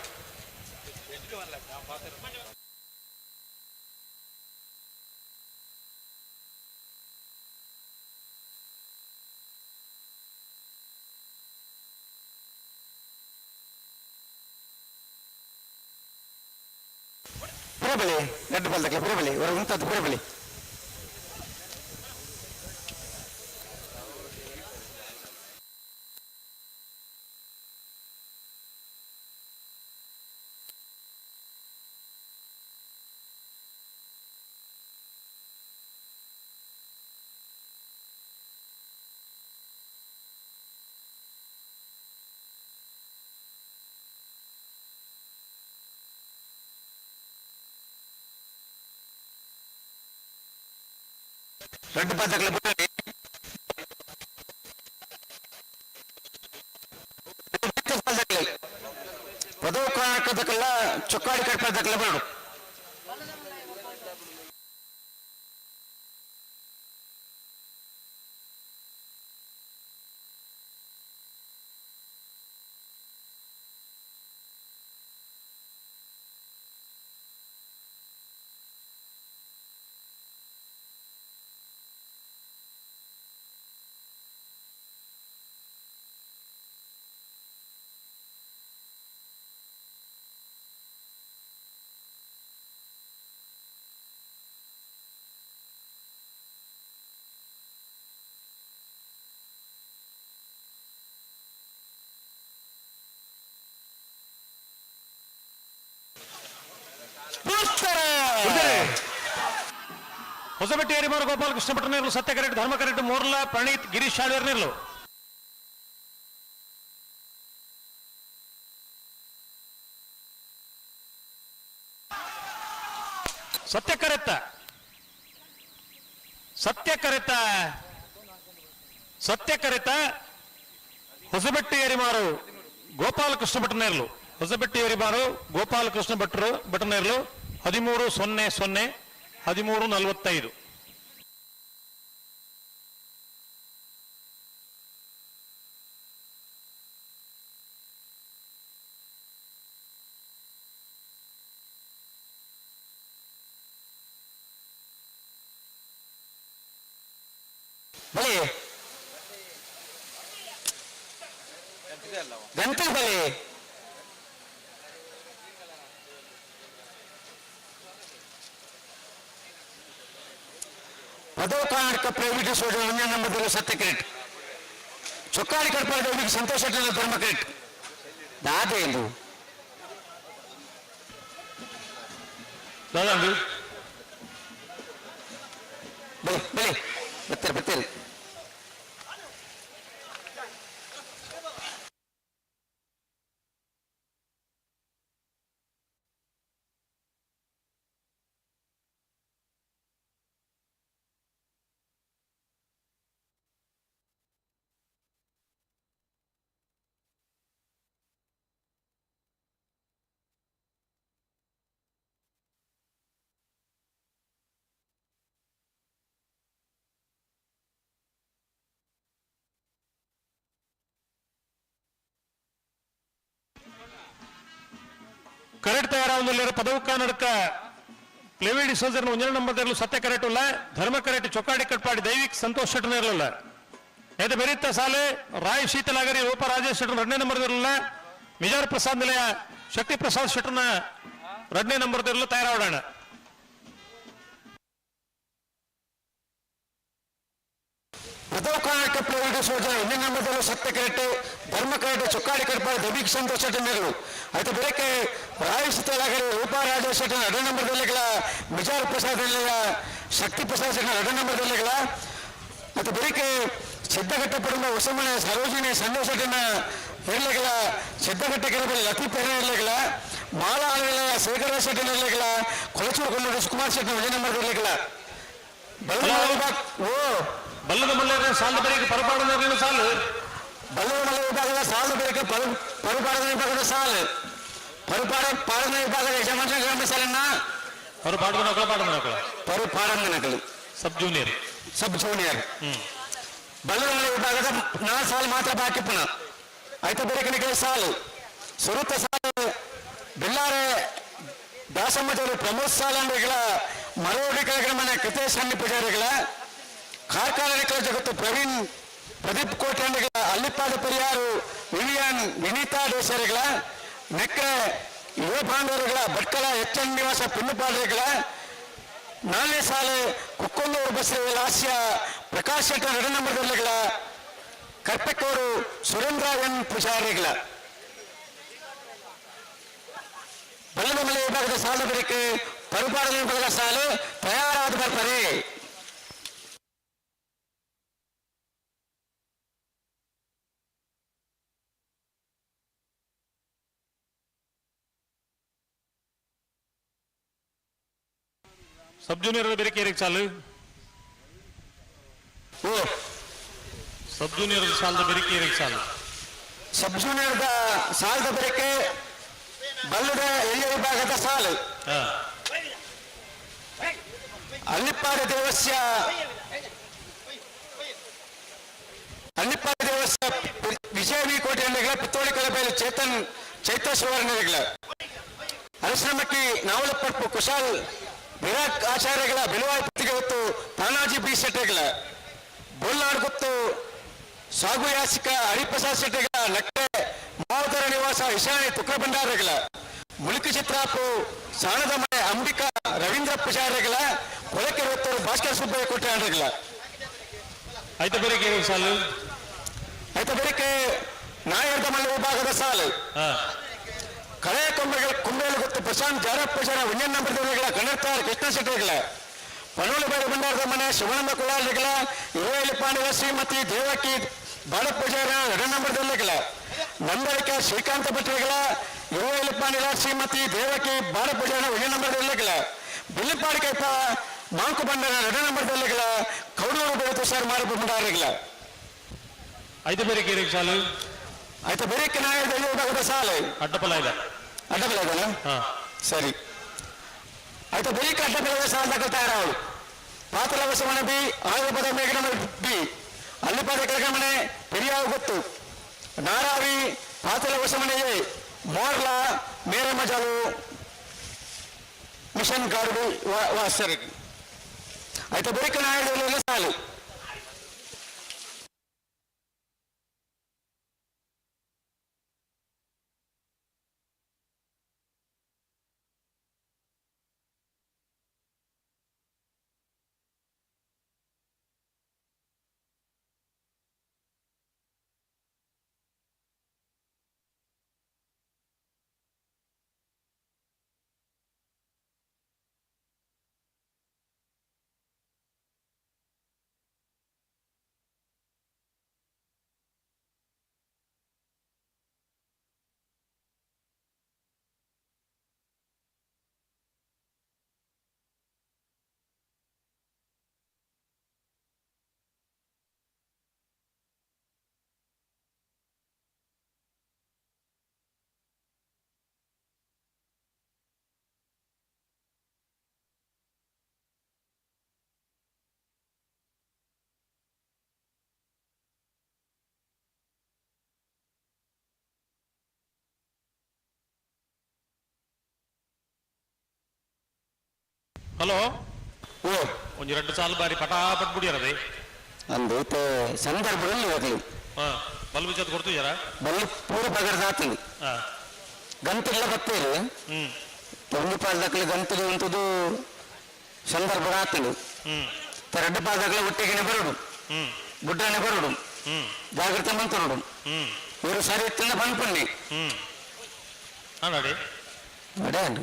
ಪೂರ ಬಲಿ, ರಡ್ಡು ಪಾದಕ್ಲ ಪೂರ ಬಲಿ, ಹೊರ ಉಂತದ್ದು ಪೂರ ಬಲಿ. ರಡ್ಡು ಪಾದಕ್ಲ ಪೂರ ಪದವು ಕರ್ನಾಟಕದಕ್ಕೆಲ್ಲ ಚೊಕ್ಕಾಡಿ ಕಟ್ಪದಕ್ಕೆಲ್ಲ ಬರಡು. ಹೊಸಬೆಟ್ಟಿ ಹರಿಮಾರು ಗೋಪಾಲಕೃಷ್ಣ ಭಟ್ಟ ನೇರ್ಲು, ಸತ್ಯ ಕರೆಕ್ಟ್, ಧರ್ಮ ಕರೆಕ್ಟ್, ಮೋರ್ಲಾ ಪ್ರಣೀತ್ ಗಿರೀಶ್ ಶಾಳ್ವೇರ್ ನೇರ್ಲು. ಸತ್ಯ ಕರೆತ್ತ, ಸತ್ಯ ಕರೆತ, ಸತ್ಯ ಕರೆತ ಹೊಸಬೆಟ್ಟಿ ಹರಿಮಾರು ಗೋಪಾಲಕೃಷ್ಣ ಭಟ್ಟ ನೇರ್ಲು. ಹೊಸಬೆಟ್ಟಿ ಹರಿಮಾರು ಗೋಪಾಲಕೃಷ್ಣ ಭಟ್ರು ಭಟ್ಟನೇರ್ಲು 13:00, 13:45. ಬಲಿ ಗಂಟೆ ಬಲಿ. ಪದವು ಕರ್ನಾಟಕ ಪ್ರೈವೇಟ್ ಸೋಜ ಒಂದೇ ನಂಬರ್ ಸತ್ಯ ಕ್ರೆಟ್, ಚೊಕ್ಕಾಡಿ ಕಡ್ಪಾಡಿ ಸಂತೋಷ ಧರ್ಮ ಕ್ರೆಟ್ ದಾದೆ ಎಂದು ದಾದಾಂಡು ಬಲಿ ಬಲಿ ಬರ್ತಾರೆ ಬರ್ತಾರೆ. ಕರೆಕ್ಟ್ ತಯಾರಾವೊಂದುಲ್ಲೆರ್ ಪದವು ಕರ್ನಾಟಕ ಪ್ಲೇವಿಡಿ ಸೋಲ್ಜರ್ ಒಂಜನೇ ನಂಬರ್ ದೇರ್ಲು ಸತ್ಯ ಕರೆಕ್ಟ್ ಉಲ್ಲ, ಧರ್ಮ ಕರೆಕ್ಟ್ ಚೊಕ್ಕಾಡಿ ಕಟ್ಪಾಡಿ ದೈವಿಕ್ ಸಂತೋಷ್ ಶೆಟ್ಟರ್ ನೇರ್ಲುಲ್ಲ. ಏತ ಬೆರಿತ್ತ ಸಾಲೆ ರಾಯ್ ಶೀತಲಾಗರಿ ರೂಪ ರಾಜೇಶ್ ಶೆಟ್ಟರ್ ಎರಡನೇ ನಂಬರ್ ದೇರ್ಲುಲ್ಲ, ಮಿಜಾರ್ ಪ್ರಸಾದ್ ನಿಲಯ ಶಕ್ತಿ ಪ್ರಸಾದ್ ಶೆಟ್ಟರ್ನ ಎರಡನೇ ನಂಬರ್ ದೇರ್ಲು ತಯಾರಾವಡೋಣ. ಪದವು ಕರ್ನಾಟಕ ಪ್ರೈವೇಟ್ ಸೋಲ್ಜರ್ ಒಂದನೇ ನಂಬರ್ ದೇರ್ಲು ಸತ್ಯ ಕರೆಕ್ಟ್, ಧರ್ಮ ಕರೆಕ್ಟ್ ಚೊಕ್ಕಾಡಿ ಕಟ್ಪಾಡಿ ದೈವಿಕ್ ಸಂತೋಷ್ ಶೆಟ್ಟರ್ ನೇರ್ಲು. ಆಯ್ತು ಬೆಳಗ್ಗೆ ರಾಯ್ ಶೀತಲಾಗರಿ ರೂಪಾ ರಾಜೇಶ್ ಶೆಟ್ಟರ್ ಎರಡನೇ ನಂಬರ್ ದೇರ್ಲುಗಳ, ಮಿಜಾರ್ ಪ್ರಸಾದ್ ನಿಲಯ ಶಕ್ತಿ ಪ್ರಸಾದ್ ಶೆಟ್ಟರ್ ಎರಡನೇ ನಂಬರ್ ದೇರ್ಲುಗಳ. ಮತ್ತು ಬೆಳಗ್ಗೆ ಸಿದ್ದಘಟ್ಟ ಪಡುವ ಹೊಸಮನೆ ಸರೋಜಿನಿ ಸಂತೋಷ್ ಶೆಟ್ಟರ್ನ ಇರ್ಲಿಗಳ, ಸಿದ್ದಘಟ್ಟ ಕೆರೆಬಲ್ಲಿ ಲತೀಫ್ ಇರ್ಲಿಗಳ, ಮಾಲಾ ಆಳುಗಳ ಶೇಖರ ಶೆಟ್ಟರ್ ಇರ್ಲಿಗಳ, ಕೊಳಚೂರು ಕೊಲ್ಲೂರು ಸುಕುಮಾರ್ ಶೆಟ್ಟರ್ ಒಂದೇ ನಂಬರ್ ಇರ್ಲಿಗಳ. ಓ ಬಲ್ಲದ ಮಲ್ಲೇರ ಸಾಲದ ಬರೀ ಪರಪಾಡದ ಸಾಲು, ಬಲ್ಲದ ಮಲ್ಲ ವಿಭಾಗದ ಸಾಲದ ಬಳಿಕ ಪರುಪಾಡದ ವಿಭಾಗದ ಸಾಲು, ಪರುಪಾಡ ಪಾಡದ ವಿಭಾಗದ ಯಜಮಾನ ಗ್ರಾಮ ಸಾಲನ್ನ ಪರುಪಾಡದ ನಕಲ ಪಾಡದ ನಕಲ ಪರುಪಾಡದ ನಕಲು ಸಬ್ ಜೂನಿಯರ್, ಸಬ್ ಜೂನಿಯರ್. ಬಲ್ಲದ ವಿಭಾಗದ 4 ಸಾಲು ಮಾತ್ರ ಬಾಕಿ ಪುನಃ ಐತ ಬೇರೆ ಸಾಲು ಸುರುತ ಸಾಲು ಬೆಳ್ಳಾರೆ ದಾಸಮ್ಮಜರು ಪ್ರಮೋದ್ ಸಾಲಂಡ್ರಿಗಳ ಮರೋಡಿ ಕಾರ್ಯಕ್ರಮನ ಕೃತೇಶ್ ಹಣ್ಣಿ ಪೂಜಾರಿಗಳ ಕಾರ್ಖಾನೆಗಳ ಜಗತ್ತು ಪ್ರವೀಣ್ ಪ್ರದೀಪ್ ಕೋಟೆಂಡ್ರಿಗಳ ಅಲ್ಲಿಪ್ಪಾದ ಪೆರಿಯಾರು ವಿವಿಯಾನ್ ವಿನೀತಾ ದೇಶರಿಗಳ ನೆಕ್ಕರೆ ಯುವ ಬಾಂಧವರುಗಳ ಭಟ್ಕಳ ಎಚ್ ಎನ್ ನಿವಾಸ ಪಿನ್ನುಪಾಡ್ರಿಗಳ ನಾಲ್ನೇ ಸಾಲು ಕುಕ್ಕೊಂದೂರು ಬಸ್ ಲಾಸ್ಯ ಪ್ರಕಾಶ್ ಶೆಟ್ಟರ್ ಎರಡು ನಂಬರ್ಗಳ ಕರ್ಪೆಕೋರು ಸುರೇಂದ್ರ ಎನ್ ಪೂಜಾರಿಗಳ ಬಲ್ಲದಮಲೆ ವಿಭಾಗದ ಸಾಲು ಬರಿಕೆ ಪರುಪಾಡಲ ವಿಭಾಗದ ಸಾಲು ತಯಾರಾದ ಬರ್ತಾರೆ. ಸಬ್ ಜೂನಿಯರ್ ಬೆರಿಕೆ ಸಾಲು ಓ ಸಬ್ ಜೂನಿಯರ್ ಸಾಲದ ಬೆರಿಕೆ ಸಾಲು ಸಬ್ ಜೂನಿಯರ್ ಸಾಲದ ಬೆರಕೆ ಬಲ್ಲದ ಎಳ್ಯ ವಿಭಾಗದ ಸಾಲು ಅಲ್ಲಿಪ್ಪಾಡ ದೇವಸ್ಯ ಅಲ್ಲಿಪ್ಪಾಡ ದೇವಸ್ಯ ವಿಜಯ ವಿ ಕೋಟೆಗಳ ಪಿತ್ತೋಳಿ ಕಲಬೆಯಲ್ಲಿ ಚೇತನ್ ಚೈತ್ರ ಶಿವರ್ಣಗಳ ಅರಸನಮಕ್ಕಿ ನಾವಲಪ್ಪರ್ಪು ಕುಶಾಲ್ ವಿರಾಟ್ ಆಚಾರ್ಯಗಳ ಬೆಲುವಾಯಿ ಪತ್ತಿಗೆ ಹೊತ್ತು ತಾನಾಜಿ ಬಿ ಶೆಟ್ಟಿಗಳ ಬೊಲ್ನಾಡ್ ಗುತ್ತು ಸಾಗು ಯಾಸಿಕ ಹರಿಪ್ರಸಾದ್ ಶೆಟ್ಟಿಗಳ ನಕ್ಕೆ ಮಾವತರ ನಿವಾಸ ಇಶಾನಿ ತುಕ್ರ ಭಂಡಾರಗಳ ಮುಳುಕಿ ಚಿತ್ರಾಪು ಸಾಣದ ಮನೆ ಅಂಬಿಕಾ ರವೀಂದ್ರ ಪೂಜಾರಿಗಳ ಕೊಳಕೆ ಹೊತ್ತೂರು ಭಾಸ್ಕರ್ ಸುಬ್ಬಯ್ಯ ಕೋಟೆಗಳ ಐತ ಬೆರಿಕೆ ಸಾಲು ಐತ ಬೆರಿಕೆ ನಾಯರ್ದ ಮಲ್ಲ ವಿಭಾಗದ ಸಾಲು ಕಳೆಯ ಕೊಂಬೆಗಳ ಕುಂಬೆಗಳು ಗೊತ್ತು ಪ್ರಶಾಂತ್ ಜಾರಪ್ಪ ಪೂಜಾರ ಒಂಜನ್ ನಂಬರ್ ಕನ್ನಡತಾರ್ ಕೃಷ್ಣ ಶೆಟ್ಟಿಗಳ ಪನೋಳಿ ಬಾರಿ ಭಂಡಾರದ ಮನೆ ಶಿವಾನಂದ ಕುಲಾಲಿಗಳ ಇರುವಲ್ಲಿ ಪಾಂಡವ ಶ್ರೀಮತಿ ದೇವಕಿ ಬಾಲಪೂಜಾರ ಎರಡು ನಂಬರ್ ದೊಲ್ಲೆಗಳ ನಂದಳಿಕ ಶ್ರೀಕಾಂತ ಭಟ್ರಿಗಳ ಇರುವಲ್ಲಿ ಪಾಂಡಿಲ ಶ್ರೀಮತಿ ದೇವಕಿ ಬಾಲಪೂಜಾರ ಒಂದೇ ನಂಬರ್ ದೊಲ್ಲೆಗಳ ಬಿಲ್ಲಿಪಾಡಿ ಕೈಪ ಮಾಂಕು ಬಂಡರ ಎರಡು ನಂಬರ್ ದೊಲ್ಲೆಗಳ ಕೌಡೂರು ಬೆಳೆ ತುಷಾರ್ ಮಾರಪ್ಪ ಭಂಡಾರಿಗಳ ಐತ ಬೆರಿಕೆ ಸಾಲು ಆಯ್ತಾ ಬೆರಿಕೆ ನಾಯಕದ ವಿಭಾಗದ ಸಾಲು ಅಡ್ಡಪಲ ಇದೆ ಅಡ್ಡಪಲ ಇದೆನಾ? ಸರಿ ಆಯ್ತಾ ಬೆರಿಕೆ ಅಡ್ಡಪಲದ ಸಾಲ ತಯಾರಾವಳು ಪಾತಲ ಬಸವನ ಬಿ ಆಯುರ್ಪದ ಮೇಘನ ಬಿ ಅಲ್ಲಿಪಾದ ಕೆಳಗಮನೆ ಪೆರಿಯಾವು ಗೊತ್ತು ನಾರಾವಿ ಪಾತಲ ಬಸವನ ಎ ಮೋರ್ಲಾ ಮೇರೆ ಮಜಾಲು ಮಿಷನ್ ಗಾರ್ಡು ವಾಸರಿ ಆಯ್ತಾ ಬೆರಿಕೆ ನಾಯಕದ ಸಾಲು ಹಲೋ ಓ ಒಂಜಿ ಎರಡು ಸಾಲು ಬಾರಿ ಪಟಾಪಟ್ ಬುಡಿಯರದೆ ಅಂದು ಇತ್ತೆ ಸಂದರ್ಭದಲ್ಲಿ ಹೋಗ್ಲಿ ಬಲ್ಬು ಜೊತೆ ಕೊಡ್ತಿದ್ದೀರಾ ಬಲ್ಲಿ ಪೂರ ಪಗರ್ದ ಆತಂದು ಗಂತುಗಳ ಬತ್ತೇರು ಒಂದು ಪಾಲ್ದಕ್ಕಲಿ ಗಂತುಲು ಉಂಟುದು ಸಂದರ್ಭ ಆತಂದು ಎರಡು ಪಾದಗಳ ಒಟ್ಟಿಗೆನೆ ಬರುಡು ಗುಡ್ಡನೆ ಬರುಡು ಜಾಗ್ರತೆ ಮಂತರುಡು ಇವರು ಸರಿ ತಿಂದ ಬಂದ್ಪಣ್ಣಿ ನೋಡಿ ಅಡೆ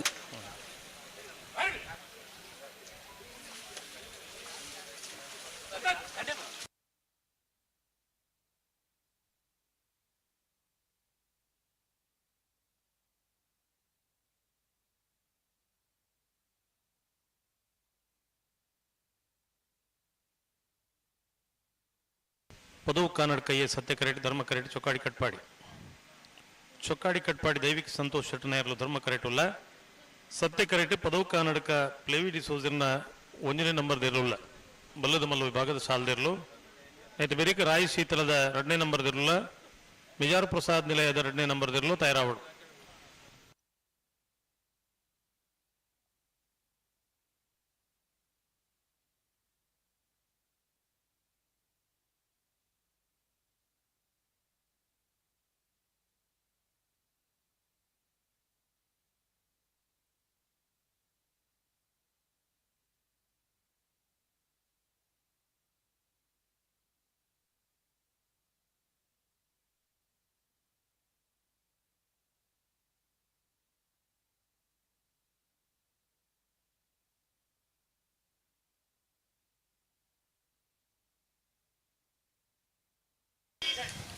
ಪದವು ಕನ್ನಡ ಕೈಯೇ ಸತ್ಯ ಕರೆಟ್ ಧರ್ಮ ಕರೆಟ್ ಚೊಕ್ಕಾಡಿ ಕಟ್ಪಾಡಿ. ಚೊಕ್ಕಾಡಿ ಕಟ್ಪಾಡಿ ದೈವಿಕ ಸಂತೋಷ್ ಶೆಟ್ಟನಾಯರ್ಲು ಧರ್ಮ ಕರೆಟುಲ್ಲ ಸತ್ಯ ಕರೆಟ್ ಪದವು ಕನ್ನಡಕ ಪ್ಲೇವಿ ಡಿಸೋಜರ್ನ ಒಂದನೇ ನಂಬರ್ ದೇರ್ಲುಲ್ಲ ಬಲ್ಲದ ಮಲ್ಲ ವಿಭಾಗದ ಸಾಲದೇರ್ಲು ಐತೆ ಬೆರಿಕ್ ರಾಯಿ ಶೀತಲದ 2ನೇ ನಂಬರ್ ದಿರ್ಲ ಮಿಜಾರ್ ಪ್ರಸಾದ್ ನಿಲಯದ 2ನೇ ನಂಬರ್ ದಿರ್ಲು ತಯಾರಾವಡು.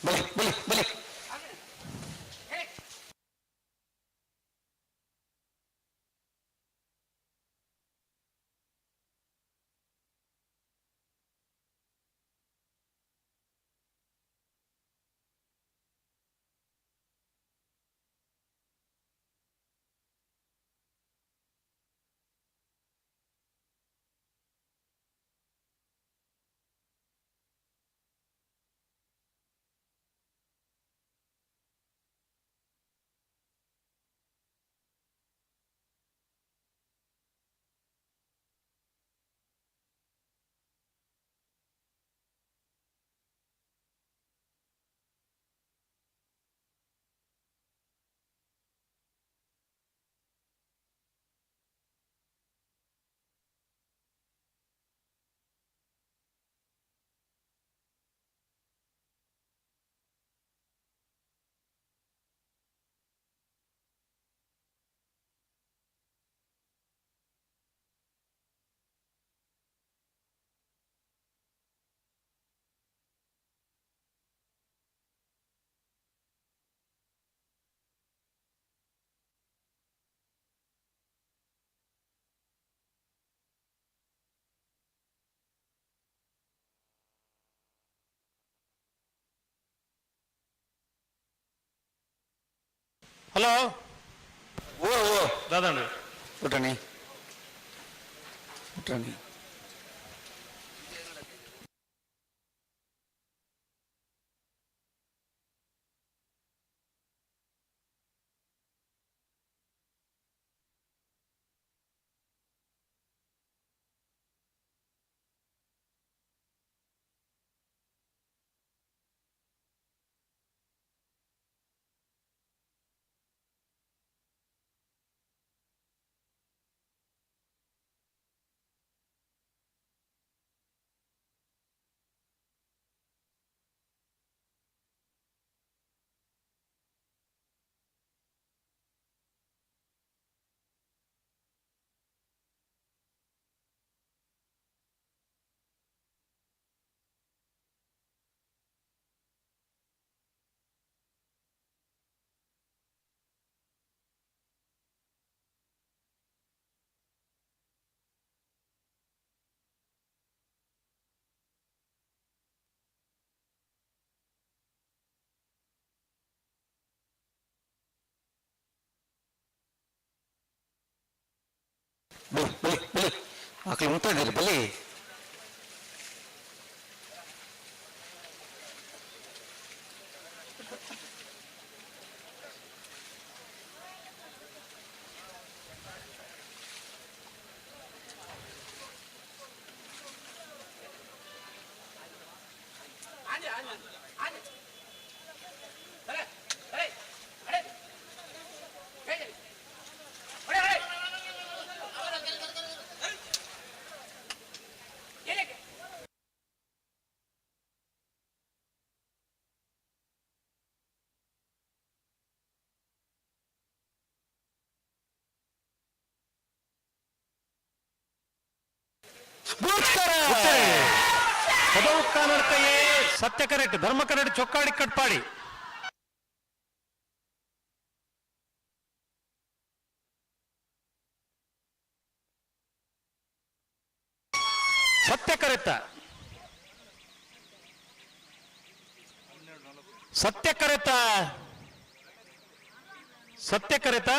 ಬಲಿ ಬಲಿ ಬಲಿ ಹಲೋ ಓ ಓ ದಾದಾಂಡು ಪುಟ್ಟಣಿ ಪುಟ್ಟಣಿ ಬಲಿ ಬಲಿ ಬಲಿ ಮಕ್ಕಳು ಉಂಟಾಗಿರಿ ಬಲಿ. ಸತ್ಯ ಕರೆಕ್ಟ್, ಧರ್ಮ ಕರೆಕ್ಟ್, ಚೊಕ್ಕಾಡಿ ಕಟ್ಪಾಡಿ. ಸತ್ಯ ಕರೆಕ್ಟ, ಸತ್ಯ ಕರೆತ, ಸತ್ಯ ಕರೆತ.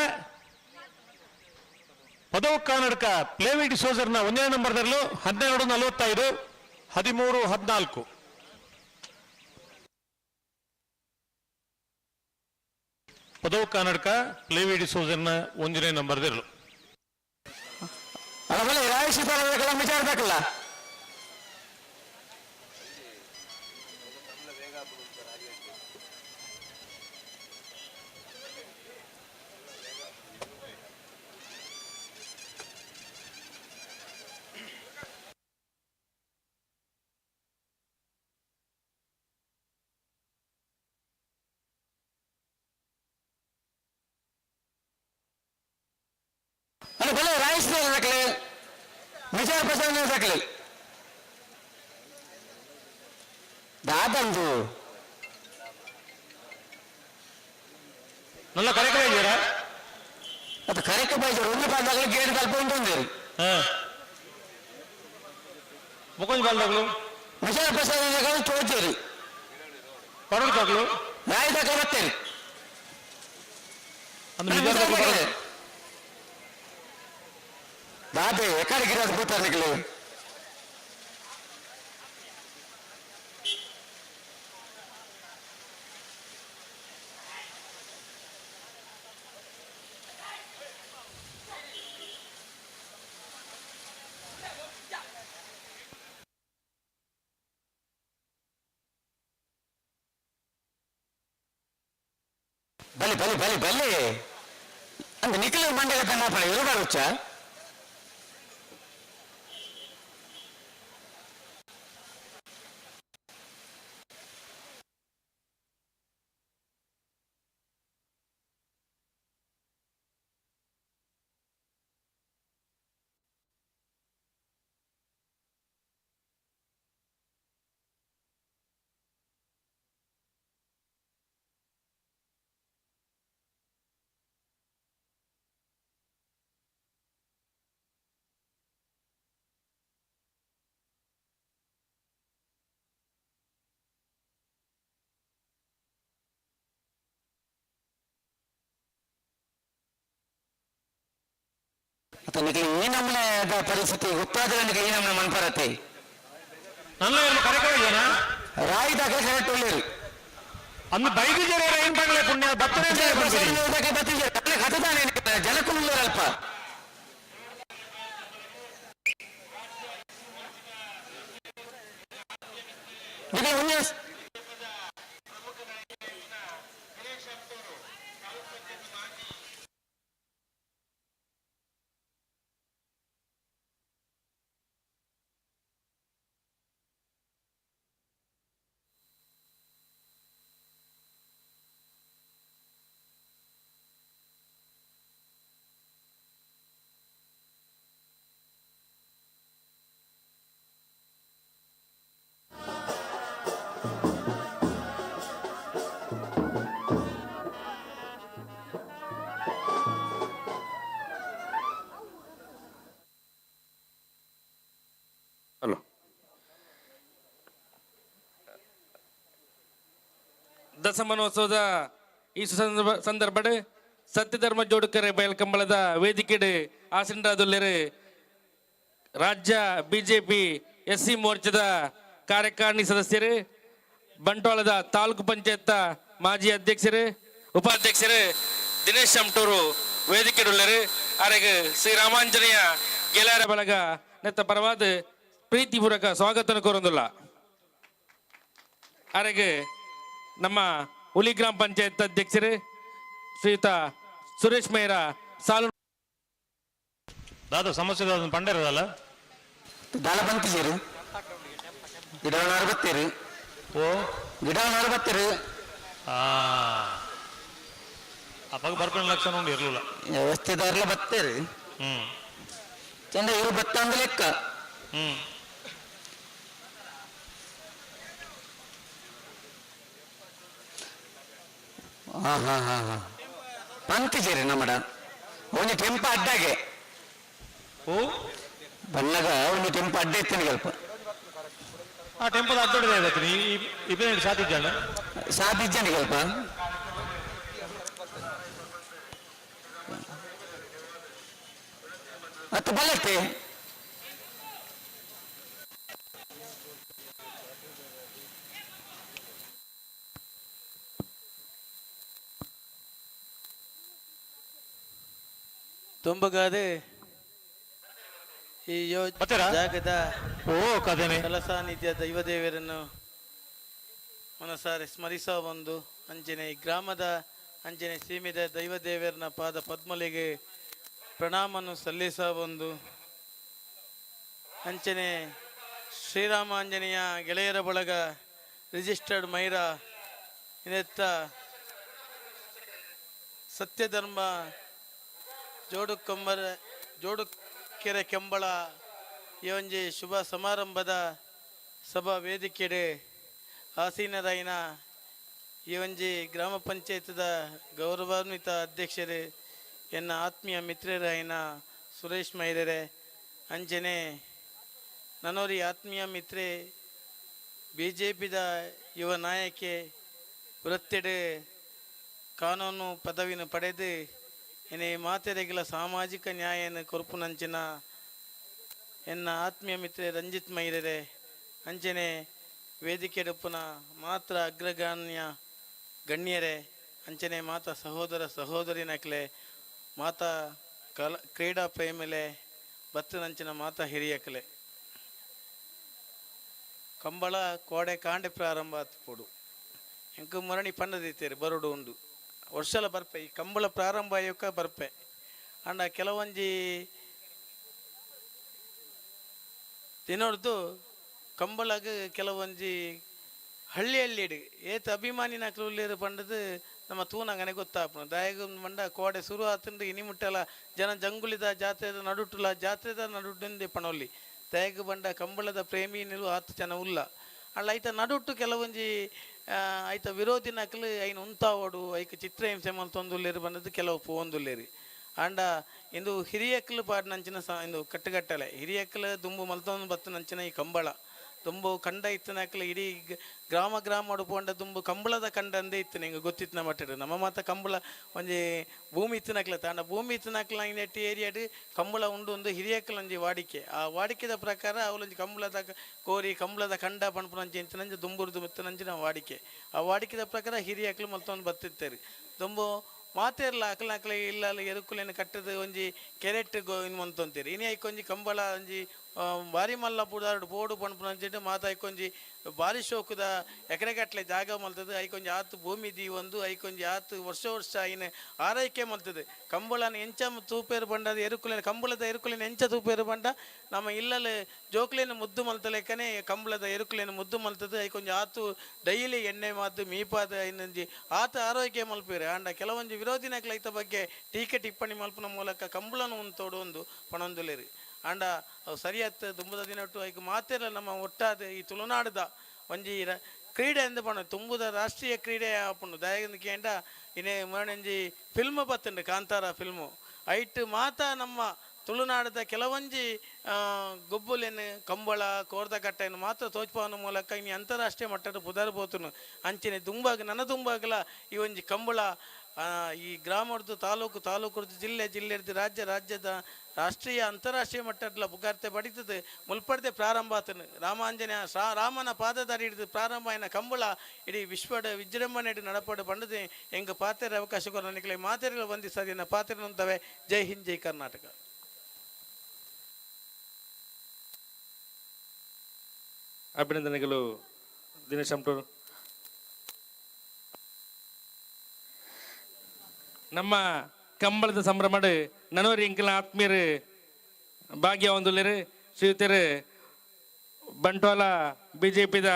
ಪದವು ಕರ್ನಾಟಕ ಪ್ಲೇವಿ ಡಿಸೋಜರ್ನ 1ನೇ ನಂಬರ್ದಲ್ಲೂ 12:45, 13:14. ಪದವು ಕನ್ನಡಕ ಪ್ಲೇವಿ ಡಿಸೋಜನ್ನ ಒಂಜನೇ ನಂಬರ್ ದಿರ್ಲು. ಅಲ್ಲ ರಾಯಶಿ ವಿಚಾರದಾಕಲ್ಲ. ಅಲ್ಲ ಬಲ್ಲ ರಾಯಶಿ ದಾಖಲೆ ವಿಚಾರ ಪ್ರಸಾರ ದಾಖಲೆ ದಾದಂದು ನಲ್ಲ ಕಾರ್ಯಕ್ರಮ ಇದೆಯಾ? ಅದು ಕರೆಕ್ಟ್ ಬೈಜರು ಒಂದು ಪಾಲ್ದಾಗಲೇ ಗೇಡ್ ಕಲ್ಪ ಉಂಟು. ಮುಕೊಂಜ್ ಬಾಲ್ದಾಗ್ಲು ವಿಚಾರ ಪ್ರಸಾರ ತೋಚೇರಿ ಪರೋಡ್ದಾಗ್ಲು ರಾಯ ದಾಖಲೆ ಬರ್ತೇರಿ. ಅಂದ್ರೆ ವಿಚಾರ ದಾದೆ ಎಕಡೆ ಗಿರಾಸ್ ಬೂತಾರ ನಿಕ್ಲೆ. ಬಲಿ ಬಲಿ ಬಲಿ ಬಲಿ ಅಂದ ನಿಖಿಲ ಮಂಡಲ ತನ್ನ ಇರುವಾರು ಹುಚ್ಚ. ನಿಖಿಲ್ ಈ ನಮ್ಮನೆ ಪರಿಸ್ಥಿತಿ ಗೊತ್ತಾದ್ರೆ ನಿಖಿಲ್ ಈ ನಮ್ಮನೆ ಮನ್ಪರತ್ತೆ. ನನ್ನ ಏನು ಕಾರ್ಯಕ್ರಮ ಇದೆಯಾ? ರಾಯಿ ದಾಖಲೆ ಕರೆಕ್ಟ್ ಒಳ್ಳೇರಿ. ಅಂದು ಬೈದು ಜನ ಏನ್ ಪಂಡ್ಲೆ ಪುಣ್ಯ ಬತ್ತನೆ ಕಥೆ ಜನಕ್ಕೂ ಅಲ್ಪ. ನಿಖಿಲ್ ಒಂದೇ ಹಲೋ ದಸಮನೋತ್ಸವದ ಈ ಸಂದರ್ಭಡ್ ಸತ್ಯಧರ್ಮ ಜೋಡುಕರೆ ಬಯಲ್ಕಂಬಳದ ವೇದಿಕೆಡ್ ಆಸೀನರಾದುಲ್ಲೆರ್ ರಾಜ್ಯ ಬಿಜೆಪಿ ಎಸ್ ಸಿ ಮೋರ್ಚಾದ ಕಾರ್ಯಕಾರಿಣಿ ಸದಸ್ಯರು, ಬಂಟ್ವಾಳದ ತಾಲೂಕು ಪಂಚಾಯತ್ ಮಾಜಿ ಅಧ್ಯಕ್ಷರು, ಉಪಾಧ್ಯಕ್ಷರು ದಿನೇಶ್ ಶಂಟೂರು ವೇದಿಕೆಡುಳ್ಳರು. ಅರೆಗ್ ಶ್ರೀರಾಮಾಂಜನೇಯ ಗೆಳೆಯರ ಬಳಗ ನೆತ್ತ ಪರವಾದ ಪ್ರೀತಿಪೂರ್ವಕ ಸ್ವಾಗತ ಕೋರೊಂದುಲ್ಲ. ಅರೆಗ್ ನಮ್ಮ ಹುಲಿ ಗ್ರಾಮ ಪಂಚಾಯತ್ ಅಧ್ಯಕ್ಷರು ಶ್ರೀಯುತ ಸುರೇಶ್ ಮೇರ ಸಾಲು ದಾದ ಸಮಸ್ಯೆ ದಾದ ಪಂಡೇರದಲ್ಲ. ದಾಲ ಬಂತಿದ್ದೀರಿ ಗಿಡ ಬತ್ತೀರಿ. ಓ ಗಿಡ ಬತ್ತೀರಿ. ಆ ಅಪ್ಪಾಗ ಬರ್ಕೊಂಡು ಲಕ್ಷಣ ಉಂಡು ಇರ್ಲಿಲ್ಲ. ವ್ಯವಸ್ಥೆದಾರಲ್ಲ ಬತ್ತೀರಿ. ಚಂದ ಇವರು ಬತ್ತ ಅಂದ್ರೆ ಲೆಕ್ಕ. ಹಾ ಹಾ ಹಾ ಹಾ ಪಂತಿಜೇರಿ ನಮ್ಮಡ ಒಂಜಿ ಟೆಂಪ ಅಡ್ಡಾಗೆ. ಓ ಬನ್ನಗ ಒಂಜಿ ಟೆಂಪ ಅಡ್ಡ ಇತ್ತನಿಗೆ ಅಲ್ಪ. ಆ ಟೆಂಪಲ್ ಅಡ್ಡೊಡ್ಡೆ ಇವತ್ತು ಇಬ್ಬರು ಸಾಧಿದ್ದಾನೆ. ಸಾಧಿದ್ದಾನೆ ಅಲ್ಪ. ಮತ್ತೆ ಬಲತ್ತೆ. ತುಂಬಗಾದೆ ಈ ಯೋ ಜಾಗದ ಕಲಸಾನಿಧ್ಯ ದೈವದೇವರನ್ನು ಮನಸಾರೆ ಸ್ಮರಿಸುವ ಒಂದು ಅಂಜನೆ ಈ ಗ್ರಾಮದ ಅಂಜನೆ ಸೀಮಿತ ದೈವದೇವರನ ಪಾದ ಪದ್ಮಲಿಗೆ ಪ್ರಣಾಮನ್ನು ಸಲ್ಲಿಸುವ ಒಂದು ಅಂಚನೆ ಶ್ರೀರಾಮಾಂಜನೇಯ ಗೆಳೆಯರ ಬಳಗ ರಿಜಿಸ್ಟರ್ಡ್ ಮೈರಾ ಇನ್ನೆತ್ತ ಸತ್ಯಧರ್ಮ ಜೋಡುಕೊಂಬರ ಜೋಡುಕೆರೆ ಕೆಂಬಳ ಈ ಒಂಜಿ ಶುಭ ಸಮಾರಂಭದ ಸಭಾ ವೇದಿಕೆಡೆ ಆಸೀನರಾಯಿನ ಈ ಒಂಜಿ ಗ್ರಾಮ ಪಂಚಾಯತ್ದ ಗೌರವಾನ್ವಿತ ಅಧ್ಯಕ್ಷರೇ, ಎನ್ನ ಆತ್ಮೀಯ ಮಿತ್ರರಾಯಿನ ಸುರೇಶ್ ಮೈರರೆ, ಅಂಜನೆ ನನೋರಿ ಆತ್ಮೀಯ ಮಿತ್ರೆ ಬಿ ಜೆ ಪಿದ ಯುವ ನಾಯಕೆ ವೃತ್ತಿಡೆ ಕಾನೂನು ಪದವಿನ ಪಡೆದು ಎನೆ ಮಾತೆರೆಗಿಲ ಸಾಮಾಜಿಕ ನ್ಯಾಯನ ಕೊರ್ಪುನಂಚಿನ ಎನ್ನ ಆತ್ಮೀಯ ಮಿತ್ರೆ ರಂಜಿತ್ ಮೈರರೆ, ಅಂಚನೆ ವೇದಿಕೆಡುಪ್ಪುನ ಮಾತ್ರ ಅಗ್ರಗಣ್ಯ ಗಣ್ಯರೇ, ಅಂಚನೆ ಮಾತಾ ಸಹೋದರ ಸಹೋದರಿನಕ್ಲೆ, ಮಾತಾ ಕಲ ಕ್ರೀಡಾ ಪ್ರೇಮಿಲೆ, ಬತ್ತನಂಚಿನ ಮಾತಾ ಹಿರಿಯಕ್ಲೆ. ಕಂಬಳ ಕೋಡೆ ಕಾಂಡೆ ಪ್ರಾರಂಭ ಆತ್ಪೋಡು ಎಂಕು ಮರಣಿ ಪನ್ನದಿತ್ತೇರಿ ಬರೋಡು ಉಂಡು ವರ್ಷಲ ಬರ್ಪೆ ಈ ಕಂಬಳ ಪ್ರಾರಂಭ ಆಯೋಕ ಬರ್ಪೆ. ಅಂಡ ಕೆಲವೊಂಜಿ ದಿನೊಡ್ದು ಕಂಬಳಗ ಕೆಲವೊಂಜಿ ಹಳ್ಳಿಯಲ್ಲಿ ಏತ್ ಅಭಿಮಾನಿನ ಉಳ್ಳೇರು ಪಂಡದು ನಮ್ಮ ತೂನಂಗನೆ ಗೊತ್ತಾಪುಂಡು. ದಾಯಗ ಮಂಡ ಕೋಡೆ ಸುರು ಆತಂದು ಇನಿ ಮುಟ್ಟಲ ಜನ ಜಂಗುಲಿದ ಜಾತ್ರೆದ ನಡುಟುಲ ಜಾತ್ರೆದ ನಡುಟುಂದೆ ಪಣೊಲ್ಲಿ ದಾಯಗ ಬಂಡ ಕಂಬಳದ ಪ್ರೇಮಿ ನಿಲು ಆತು ಜನ ಉಲ್ಲ. ಅಲ್ಲ ಐತ ನಡುಟು ಕೆಲವೊಂಜಿ ಐತ ವಿರೋಧಿನಕ್ಲು ಐನ್ ಉಂತಾವೋಡು ಐಕ್ ಚಿತ್ರಹಿಂಸೆ ಮಲ್ತೊಂದುಲ್ಲೇರು ಬಂದದ್ದು ಕೆಲವು ಪೋವೊಂದುಲ್ಲೇರು. ಆಂಡ ಇಂದು ಹಿರಿಯಕ್ಲು ಪಾಡ್ನಂಚಿನ ಸ ಇಂದು ಕಟ್ಟುಗಟ್ಟಲೆ ಹಿರಿಯಕ್ಲು ದುಂಬು ಮಲ್ತೊಂದು ಬತ್ತನಂಚಿನ ಈ ಕಂಬಳ ದುಂಬು ಕಂಡ ಇತ್ತನಕ್ಲು ಇಡೀ ಗ್ರಾಮ ಗ್ರಾಮ ಪೋಂಡ ದುಂಬು ಕಂಬಳದ ಕಂಡ ಅಂದೇ ಇತ್ತು. ನಿಂಗೆ ಗೊತ್ತಿತ್ತು ನಮ್ಮ ಮಟ್ಟಿಡು ನಮ್ಮ ಮಾತ ಕಂಬಳ ಒಂಜಿ ಭೂಮಿ ಇತ್ತನಕ್ಲ ತಾಂಡ ಭೂಮಿ ಇತ್ತನಕ್ಲ ನೆಟ್ಟಿ ಏರಿಯಾಡು ಕಂಬಳ ಉಂಡು ಒಂದು ಹಿರಿಯಕ್ಲ ಒಂಜಿ ವಾಡಿಕೆ. ಆ ವಾಡಿಕೆದ ಪ್ರಕಾರ ಅವಲೊಂಜಿ ಕಂಬಳದ ಕೋರಿ ಕಂಬಳದ ಕಂಡ ಪಣಪುನಂಚಿ ಇಂಚಿನಂಚಿ ದುಂಬುರ್ದು ಮಿತ್ತನಂಚಿನ ವಾಡಿಕೆ. ಆ ವಾಡಿಕೆದ ಪ್ರಕಾರ ಹಿರಿಯಕ್ಲು ಮಲ್ತೊಂದು ಬತ್ತಿತ್ತಾರೆ. ದುಂಬು ಮಾತೆರ್ಲ ಅಕ್ಲ ಇಲ್ಲ ಎರುಕುಲೇನು ಕಟ್ಟದ ಒಂಜಿ ಕೆರೆಟ್ ಇನ್ ಮಂತೊಂತೀರಿ. ಇನಿ ಐಕೊಂಜಿ ಕಂಬಳ ಒಂಜಿ ಬಾರಿ ಮಲ್ಲ ಪುದಾರ್ಡ್ ಬೋಡು ಪನ್ಪುನಂಚಿಟ್ಟು ಮಾತ ಐಕೊಂಜಿ ಬಾರಿ ಶೋಕುದ ಎಕರೆಗಟ್ಟಲೆ ಜಾಗ ಮಲ್ತದೆ. ಐಕೊಂಜಿ ಆತು ಭೂಮಿ ದೀವೊಂದು ಐಕೊಂಜಿ ಆತು ವರ್ಷ ವರ್ಷ ಐನ ಆರೈಕೆ ಮಲ್ತದೆ. ಕಂಬಳನ ಎಂಚ ತೂಪೇರು ಬಂಡದ ಎರುಕುಲೇನು ಕಂಬಳದ ಎರುಕುಲೇನು ಎಂಚ ತೂಪೇರು ಬಂಡ ನಮ್ಮ ಇಲ್ಲಲ್ಲಿ ಜೋಕ್ಲೇನು ಮುದ್ದು ಮಲ್ತಲೆಕ್ಕನೆ ಕಂಬಳದ ಎರುಕುಲೇನು ಮುದ್ದು ಮಲ್ತದೆ. ಐಕೊಂಜಿ ಆತು ಡೈಲಿ ಎಣ್ಣೆ ಮಾತು ಮೀಪಾದ ಐನಂಜಿ ಆತ ಆರೋಗ್ಯ ಮಲ್ಪೇರು. ಆಂಡ ಕೆಲವೊಂಜಿ ವಿರೋಧಿನಕ್ಲ ಐತ ಬಗ್ಗೆ ಟೀಕೆ ಟಿಪ್ಪಣಿ ಮಲ್ಪನ ಮೂಲಕ ಕಂಬಳನ ಉಂತೋಡು ಒಂದು ಪಣೊಂದುಲೇರಿ. ಆಂಡ ಅವು ಸರಿಯಾದ ದುಂಬುದ ದಿನಟ್ಟು ಐಕ್ ಮಾತೆಲ್ಲ ನಮ್ಮ ಒಟ್ಟಾದ ಈ ತುಳುನಾಡದ ಒಂಜಿ ಕ್ರೀಡೆ ಅಂದ್ ಪಣ ತುಂಬುದ ರಾಷ್ಟ್ರೀಯ ಕ್ರೀಡೆ ಆಪುಂಡು. ದಾಯೆಗಂದ್ ಕೇಂಡ ಇನೇ ಮೊರಣಂಜಿ ಫಿಲ್ಮ್ ಬತ್ತುಂಡು ಕಾಂತಾರ ಫಿಲ್ಮು ಐಟ್ ಮಾತ ನಮ್ಮ ತುಳುನಾಡದ ಕೆಲವೊಂಜಿ ಗೊಬ್ಬುಲೆನ್ ಕಂಬಳ ಕೋರ್ದಕಟ್ಟೆನ್ ಮಾತ್ರ ತೋಜ್ಪಾವನ ಮೂಲಕ ಇನಿ ಅಂತಾರಾಷ್ಟ್ರೀಯ ಮಟ್ಟದ ಪುದರ್ ಪೋತುನು. ಅಂಚನೆ ದುಂಬಾಗ ನನ ದುಂಬಾಗಲ ಈ ಒಂಜಿ ಕಂಬಳ ಈ ಗ್ರಾಮರ್ದು ತಾಲೂಕು ತಾಲೂಕುರ್ದು ಜಿಲ್ಲೆ ಜಿಲ್ಲೆರ್ದು ರಾಜ್ಯ ರಾಜ್ಯದ ರಾಷ್ಟ್ರೀಯ ಅಂತಾರಾಷ್ಟ್ರೀಯ ಮಟ್ಟದ ಪುಗಾರ್ತೆ ಪಡಿತದೆ. ಮುಲ್ಪಡ್ದೆ ಪ್ರಾರಂಭ ಆತನು ರಾಮಾಂಜನೇಯ ರಾಮನ ಪಾದದಾರಿ ಹಿಡಿದು ಪ್ರಾರಂಭ ಆಯ್ನ ಕಂಬಳ ಇಡೀ ವಿಶ್ವದ ವಿಜೃಂಭಣೆ ನಡಪಡು ಬಂಡದೆ ಎಂಗ ಪಾತೆರ ಅವಕಾಶ ಕೊರನಿಕ್ಲೆ ಮಾತೆರೆಗಳು ಬಂದಿಸದಿನ ಪಾತೆರನಂತವೆ. ಜೈ ಹಿಂದ್, ಜೈ ಕರ್ನಾಟಕ. ಅಭಿನಂದನೆಗಳು ದಿನೇಶ್ ಅಮ್ಟೂರ್. ನಮ್ಮ ಕಂಬಳದ ಸಂಭ್ರಮಡ್ ನನೋರಿ ಎಂಕಲ್ನ ಆತ್ಮೀಯರು ಭಾಗ್ಯ ಹೊಂದುಲ್ಲೇರು ಶ್ರೀಯುತರು ಬಂಟ್ವಾಳ ಬಿಜೆಪಿದ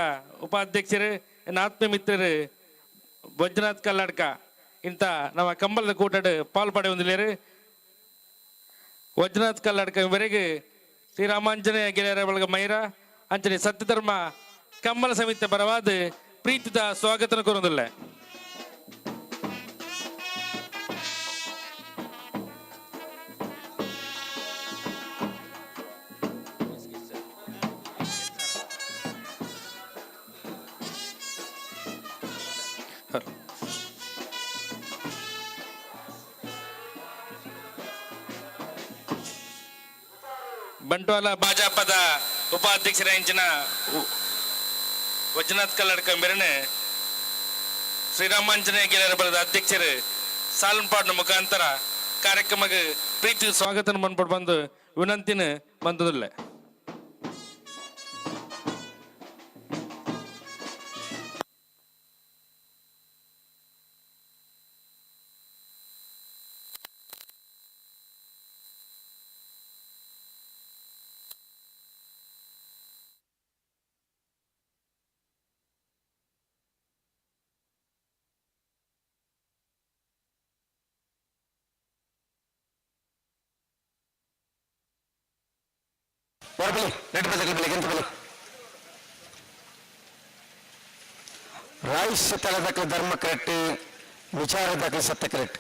ಉಪಾಧ್ಯಕ್ಷರು ಎನ್ನ ಆತ್ಮೀಯ ಮಿತ್ರರು ವಜ್ರನಾಥ್ ಕಲ್ಲಾಡ್ಕ ಇಂಥ ನಮ್ಮ ಕಂಬಳದ ಕೂಟಡ್ ಪಾಲ್ ಪಡೆಯೊಂದುಲ್ಲೇರು. ವಜ್ರನಾಥ್ ಕಲ್ಲಾಡ್ಕ ಇವರಿಗೆ ಶ್ರೀರಾಮಾಂಜನೇಯ ಗೆಳೆಯರ ಬಳಗ ಮೈರ ಅಂಚನೆ ಸತ್ಯಧರ್ಮ ಕಂಬಳ ಸಮಿತಿ ಪರವಾದ ಪ್ರೀತಿದ ಸ್ವಾಗತ ಕೋರುವುದಿಲ್ಲ. ಬಂಟ್ವಾಳ ಭಾಜಪದ ಉಪಾಧ್ಯಕ್ಷರಾಂಚಿನ ವಜ್ರನಾಥ್ ಕಲ್ಲಡ್ಕ ಮೇರನೆ ಶ್ರೀರಾಮಾಂಜನೇಯ ಗೆಳೆಯರ ಬಳಗದ ಅಧ್ಯಕ್ಷರು ಸಾಲನ್ಪಾಡ್ನ ಮುಖಾಂತರ ಕಾರ್ಯಕ್ರಮಕ್ಕೆ ಪ್ರೀತಿ ಸ್ವಾಗತ ಮನ್ಪಡ್ ಬಂದು ವಿನಂತಿನ ಬಂದದಲ್ಲೇ. ಹೊರಬಲಿ ರೆಡ್ ಬದಲಿ ಬೆಲೆ ಗೆಂತ ಬಲಿ ರಾಯಿಸ್ ತಲದಕ್ಕೆ ಧರ್ಮ ಕರೆಕ್ಟ್, ವಿಚಾರದಕ್ಕೆ ಸತ್ಯ ಕರೆಕ್ಟ್.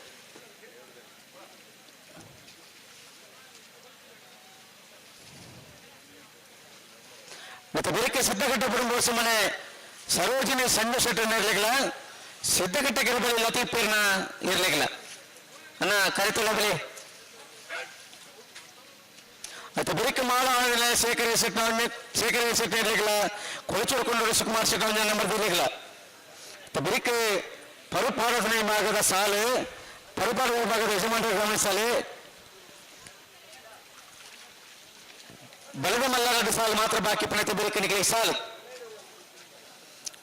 ಮತ್ತೆ ಬೆಳಗ್ಗೆ ಸಿದ್ದಘಟ್ಟ ಕುಟುಂಬ ಮನೆ ಸರೋಜಿನಿ ಸಣ್ಣ ಶೆಟ್ಟರ್ ಇರ್ಲಿಲ್ಲ, ಸಿದ್ದಘಟ್ಟ ಕೆರಬಳಿ ಲತೀಫ್ ಇರ್ಲಿಲ್ಲ ಅಣ್ಣ ಕರಿತಲ್ಲ ಬಲಿ. అయితే ಬಿರಿಕ ಮಾಲ ಆಣದಿಲ್ಲ ಶೇಖರ ಶೆಟ್ಟ ಶೇಖರ ಶೆಟ್ಟ ಇರ್ಲಿಲ್ಲ, ಕೊಳಚೂರು ಕೊಂಡೂರು ಸುಕುಮಾರ್ ಶೆಟ್ಟ ನಂಬರ್ ಇರ್ಲಿಲ್ಲ. ಬಿರಿಕ ಪರುಪಾಡನೆ ವಿಭಾಗದ ಸಾಲು, ಪರುಪಾಡ ವಿಭಾಗದ ಯಜಮಾನರ ಗಮನಿಸಲಿ. ಬಲದ ಮಲ್ಲಾರಡ್ಡ ಸಾಲು ಮಾತ್ರ ಬಾಕಿ ಪಣತೆ ಬಿರಿಕನಿಗೆ ಸಾಲು.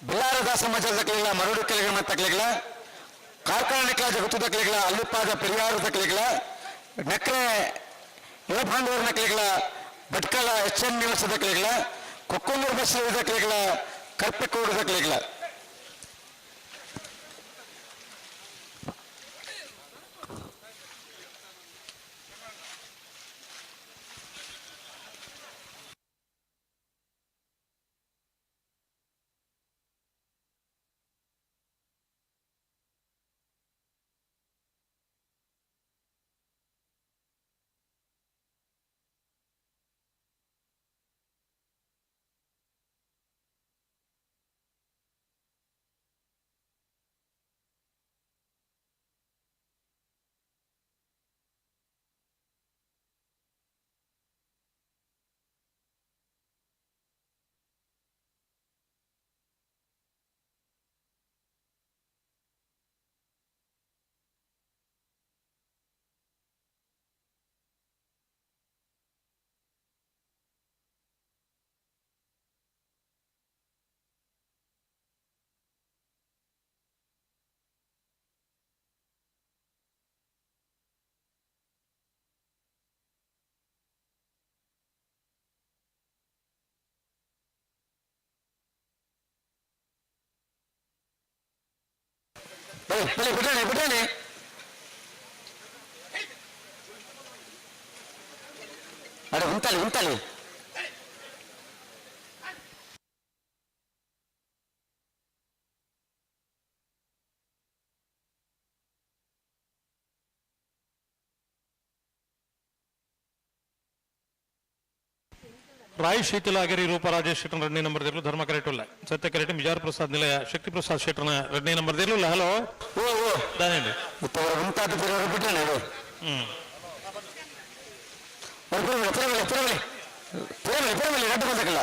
ಬಿಲ್ಲಾರದಾಸ ಮಜಲ್ ತಕ್ಕಲಿಲ್ಲ, ಮರುಡು ಕೆಳಗೆ ತಕ್ಕಲಿಲ್ಲ, ಕಾರ್ಖಾನೆ ಜಗತ್ತು ತಕ್ಕಲಿಲ್ಲ, ಅಲ್ಲುಪ್ಪಾದ ಪೆರಿಯಾರು ತಕ್ಕಲಿಲ್ಲ, ನಕ್ರೆ ಯುವಪಾಂಡವರ ನಕಲಿಗಳ, ಭಟ್ಕಳ ಎಚ್ ಎನ್ ನಿವಾಸ ದಕ್ಕಲಿಗಳ, ಕೊಕ್ಕುಂದೂರು ಬಸ್ ದಕ್ಕಲಿಗಳ, ಕರ್ಪೆಕೋಡು ದಕ್ಕಲಿಗಳ. ಬಲೆ ಬಲೆ ಬಿಡಣೆ ಬಿಡಣೆ. ಅರೆ ಉಂಟಲ್ಲಿ ಉಂಟಲ್ಲಿ. ರಾಯ್ ಶೀತಲಾಗಿರಿ ರೂಪ ರಾಜೇಶ್ ಶೆಟ್ಟರ್ ಎರಡನೇ ನಂಬರ್ ದಿರ್ಲು, ಧರ್ಮ ಕರೆಕ್ಟ್ ಸತ್ಯ ಕರೆಕ್ಟ್ ಮಿಜಾರ್ ಪ್ರಸಾದ್ ನಿಲಯ ಶಕ್ತಿ ಪ್ರಸಾದ್ ಶೆಟ್ಟರ್ನ ಎರಡನೇ ನಂಬರ್ ದಿರ್ಲು. ಹಲೋ ಓ ಓ ದಾನೇಂಡಿ ಉಂಟಾದ ಬಿಡಣೆ. ತಿರುಮಲೆ ತಿರುಮಲೆ ತಿರುಮಲೆ ತಿರುಮಲೆ ರಡ್ಡು ಬಂದಕಲ್ಲ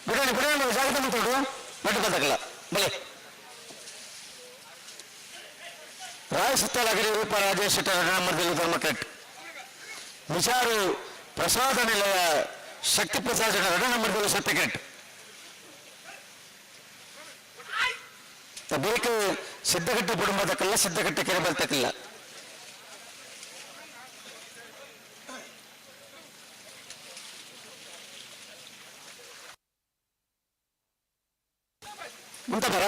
ಬಿಡಣೆ ಬಿಡಣೆ ಜಾಗೃತ ಮಾತಾಡು ರಡ್ಡು ಬಂದಕಲ್ಲ ಬಲೆ. ರಾಯ್ ಸುತ್ತಲಾಗಿರಿ ರೂಪ ರಾಜೇಶ್ ಶೆಟ್ಟರ್ ಎರಡನೇ ನಂಬರ್ ದಿರ್ಲು, ಧರ್ಮ ಕರೆಕ್ಟ್ ವಿಚಾರು ಪ್ರಸಾದ ನಿಲಯ ಶಕ್ತಿ ಪ್ರಸಾದ್ ಎರಡನೇ ನಂಬರ್ ದಿರ್ಲು, ಸತ್ಯ ಕರೆಕ್ಟ್. ಬೇಕು ಸಿದ್ದಘಟ್ಟ ಕುಟುಂಬದಕ್ಕಲ್ಲ, ಸಿದ್ದಘಟ್ಟ ಕೆರೆ ಬರ್ತಕ್ಕಿಲ್ಲ. ಎಂತ ಬರ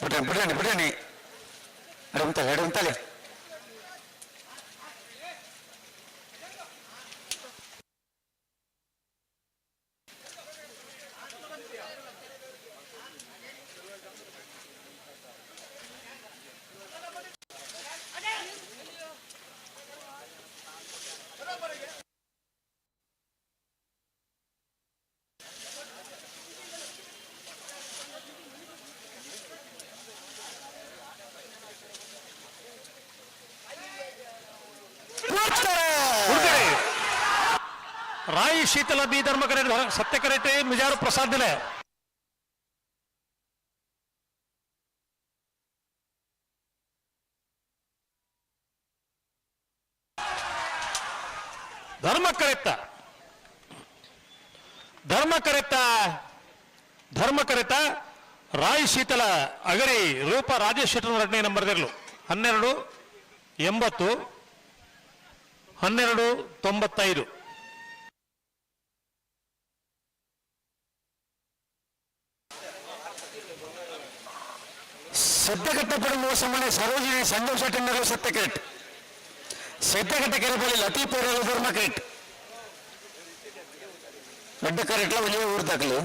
ಬಿಡ್ರಿ ಬಿಡ್ರಿ ಬಿಡ್ರಿ. ಎಡವಂತಾಲೆ ಎಡವಂತಾಲೆ. ರಾಯಿ ಶೀತಲ ಬಿ ಧರ್ಮಕರೆ ಸತ್ಯಕರೆಟೆ ಮಿಜಾರು ಪ್ರಸಾದ್ ದಿಲೆ. ಧರ್ಮಕರೆತ್ತ ಧರ್ಮಕರೆತ್ತ ಧರ್ಮಕರೆತ್ತ ರಾಯಿ ಶೀತಲ ಅಗರಿ ರೂಪ ರಾಜೇಶ್ ಶೆಟ್ಟರ್ ಎರಡನೇ ನಂಬರ್ ದಿರ್ಲು 12 80 12 95. ಸಿದ್ದಘಟ್ಟಪುರ ಮೋಸಮನೆ ಸರೋಜಿನಿ ಸಂಜೀವ್ ಶೆಟ್ಟರ್ ಸತ್ಯಕ್ರೆಟ್ ಸಿದ್ದಘಟ್ಟ ಕೆರೆಬಳಿ ಲತೀಫ್ ಧರ್ಮಕ್ರೆಟ್ ದೊಡ್ಡ ಕರೆಟ್ಲ ಒಂದೇ ಊರು ದಾಖಲು.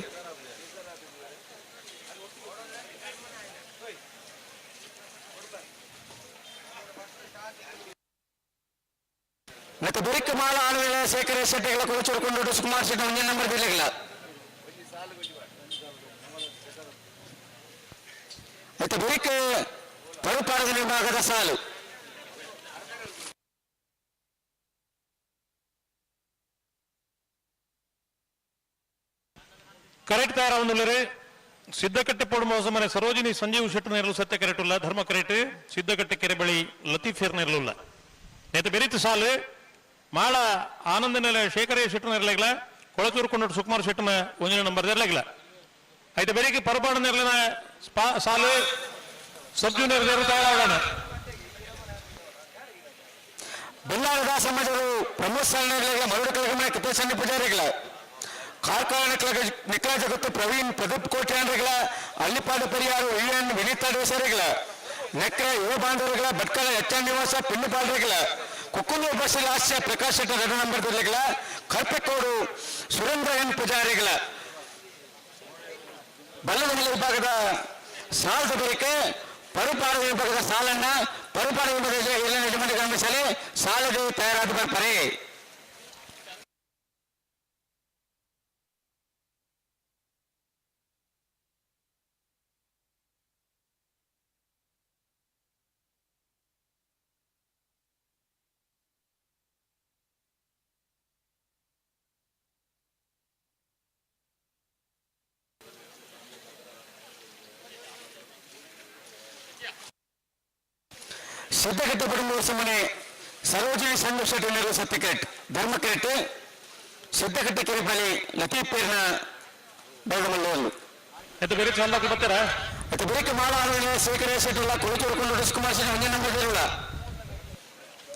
ಮತ್ತೆ ಬುರಿಕ್ ಮಾಲ ಆಳುಗಳ ಶೇಖರ ಶೆಟ್ಟಿಗಳ ಕುಲಚೂರು ಸುಕುಮಾರ್ ಶೆಟ್ಟಿ ಒಂದೇ ನಂಬರ್ ಬಿಡ್ಲಿಲ್ಲ. ಮತ್ತೆ ಬುರಿಕ್ ಪರುಪಾಡದ ವಿಭಾಗದ ಸಾಲು. ಕರೆಕ್ಟ್ ತಯಾರಾവുಂದುಲ್ಲರೆ ಸಿದ್ದಕಟ್ಟೆ ಪೋಡು ಮೋಸಮನೆ ಸರೋಜಿನಿ ಸಂಜೀವ್ ಶೆಟ್ಟಿ ನೇರಲು ಸತ್ಯ ಕರೆಟುಲ್ಲ ಧರ್ಮ ಕರೆಟ್ ಸಿದ್ದಕಟ್ಟೆ ಕೆರೆ ಬಳಿ ಲತೀಫೇರ್ ನೇರಲುಲ್ಲ. ನೇತ ಬೆರಿತು ಸಾಲು ಮಾಳ ಆನಂದ ನೆಲೆ ಶೇಖರೇ ಶೆಟ್ಟಿ ನೇರಲಾಗಿಲ್ಲ ಕೊಳಚೂರು ಕೊಂಡೋಡು ಸುಕುಮಾರ್ ಶೆಟ್ಟನ ಒಂದಿನ ನಂಬರ್ ನೇರಲಾಗಿಲ್ಲ. ಐತೆ ಬೆರಿಕೆ ಪರಪಾಡ ನೇರಲಿನ ಸಾಲು ಸಬ್ ಜೂನಿಯರ್ ನೇರಲು ತಯಾರಾಗೋಣ. ಬೆಲ್ಲಾರ ಸಮಾಜರು ಪ್ರಮೋದ್ ಸಾಲಿನ ಮರುಡು ಕಳಗಮನೆ ಕಿತ್ತಸಣ್ಣ ಪೂಜಾರಿಗಳ ಕಾರ್ಕಳ ನಿಖಲ ಜಗತ್ತು ಪ್ರವೀಣ್ ಪ್ರದೀಪ್ ಕೋಟ್ಯಾನ್ರಿಗಳ ಅಳ್ಳಿಪಾಡು ಪೆರಿಯಾರು ಇಎನ್ ವಿನೀತಾ ಡೇಸರಿಗಳ ನೆಕ್ರ ಯುವ ಬಾಂಧವರುಗಳ ಭಟ್ಕಳ ಎಚ್ ಎನ್ ನಿವಾಸ ಪಿನ್ನುಪಾಲ್ರಿಗಳ ಕುಕ್ಕುಂದೂರು ಬಸ್ಸಿಲ್ ಹಾಸ್ಯ ಪ್ರಕಾಶ್ ಶೆಟ್ಟರ್ 2 ನಂಬರ್ ಜಿಲ್ಲೆಗಳ ಕರ್ಪೆಕೋಡು ಸುರೇಂದ್ರ ಎನ್ ಪೂಜಾರಿಗಳ ಬಲ್ಲದ ವಿಭಾಗದ ಸಾಲದ ಬಳಿಕೆ ಪರುಪಾಡ ವಿಭಾಗದ ಸಾಲನ್ನ ಪರುಪಾಡ ವಿಭಾಗದ ಎಲ್ಲ ಯಜಮಾನ ಗಮನಿಸಲಿ ಸಾಲದ ತಯಾರಾದ ಬರ್ತಾರೆ. ಸಿದ್ದಘಟ್ಟಪುರ ಮನೆ ಸರೋಜಿನಿ ಸಂಜೀವ್ ಶೆಟ್ಟಿ ಸತ್ಯಕೇಟ್ ಧರ್ಮಕೇಟ್ ಸಿದ್ದಘಟ್ಟ ಕೆರೆಬಳಿ ಲತೀಫ್ ಪೇರ್ನ ಬೆಳಗಮಲ್ಲೂರು. ಎತ್ತ ಬೇರೆ ಚಂದ ಬರ್ತಾರ? ಮತ್ತೆ ಬೇರೆ ಮಾಳ ಶೇಖರ ಶೆಟ್ಟಿಲ್ಲ ಕೊಳಚೂರು ಕೊಂಡು ಸುಕುಮಾರ್ ಶೆಟ್ಟಿ ಒಂದೇ ನಂಬರ್ ಇರಲ್ಲ.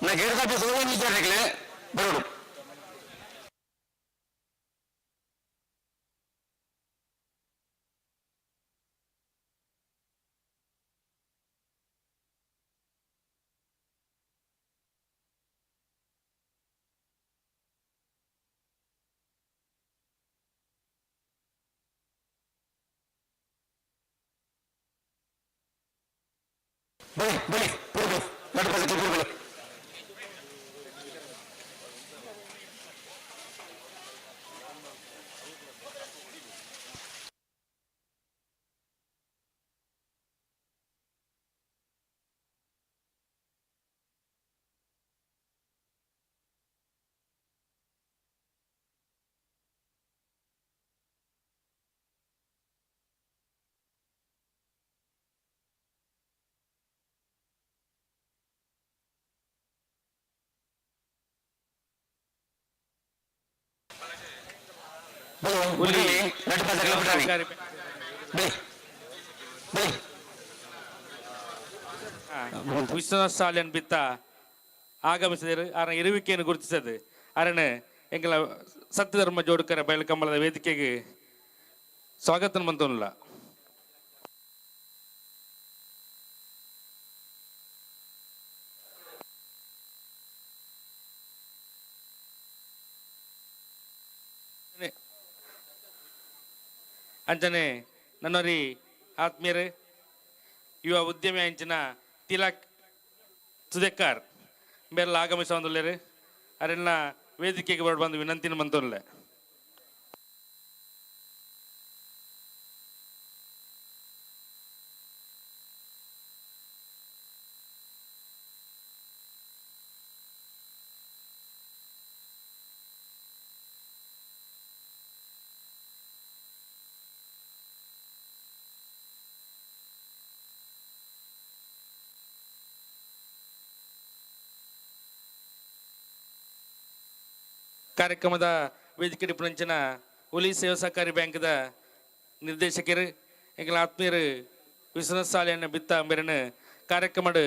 ನಾ ಗೇಡ್ದಾಪಿ ಸೋಲಿದ್ದಾರೆ ಬರೋಡು. ಬಳಿ ಬಳಿ ಬಳಿ ದೊಡ್ಡ ಪದಕ್ಕೆ ಬಳಿ. ವಿಶ್ವನಾಥ್ ಸಾಲ್ಯನ್ ಬಿತ್ತ ಆಗಮಿಸಿದರು. ಆರನ ಇರುವಿಕೆಯನ್ನು ಗುರುತಿಸದು ಅರಣ ಎಂಗಳ ಸತ್ಯಧರ್ಮ ಜೋಡುಕರ ಬಯಲು ಕಂಬಳದ ವೇದಿಕೆಗೆ ಸ್ವಾಗತ ಮಂತೋಲ್ಲ. ಅಂಚನೆ ನನ್ನೊರಿ ಆತ್ಮೀಯರು ಯುವ ಉದ್ಯಮಿ ಅಂಚಿನ ತಿಲಕ್ ಸುದೇಕಾರ್ ಬೇರೆಲ್ಲ ಆಗಮಿಸೊಂದುಲ್ಲೇರು ಅರೆಲ್ಲ ವೇದಿಕೆಗೆ ಬಂದು ವಿನಂತಿನ ಬಂತೊಲ್ಲೆ. ಕಾರ್ಯಕ್ರಮದ ವೇದಿಕೆ ಪುಣಂಚಿನ ಹುಲಿ ಸೇವಾ ಸಹಕಾರಿ ಬ್ಯಾಂಕ್ದ ನಿರ್ದೇಶಕರು ಎಂಕಲ ಆತ್ಮೀಯರು ವಿಶ್ವನಾಥ್ ಸಾಲಿಯನ್ನ ಬಿತ್ತ ಅಂಬೆರನು ಕಾರ್ಯಕ್ರಮದ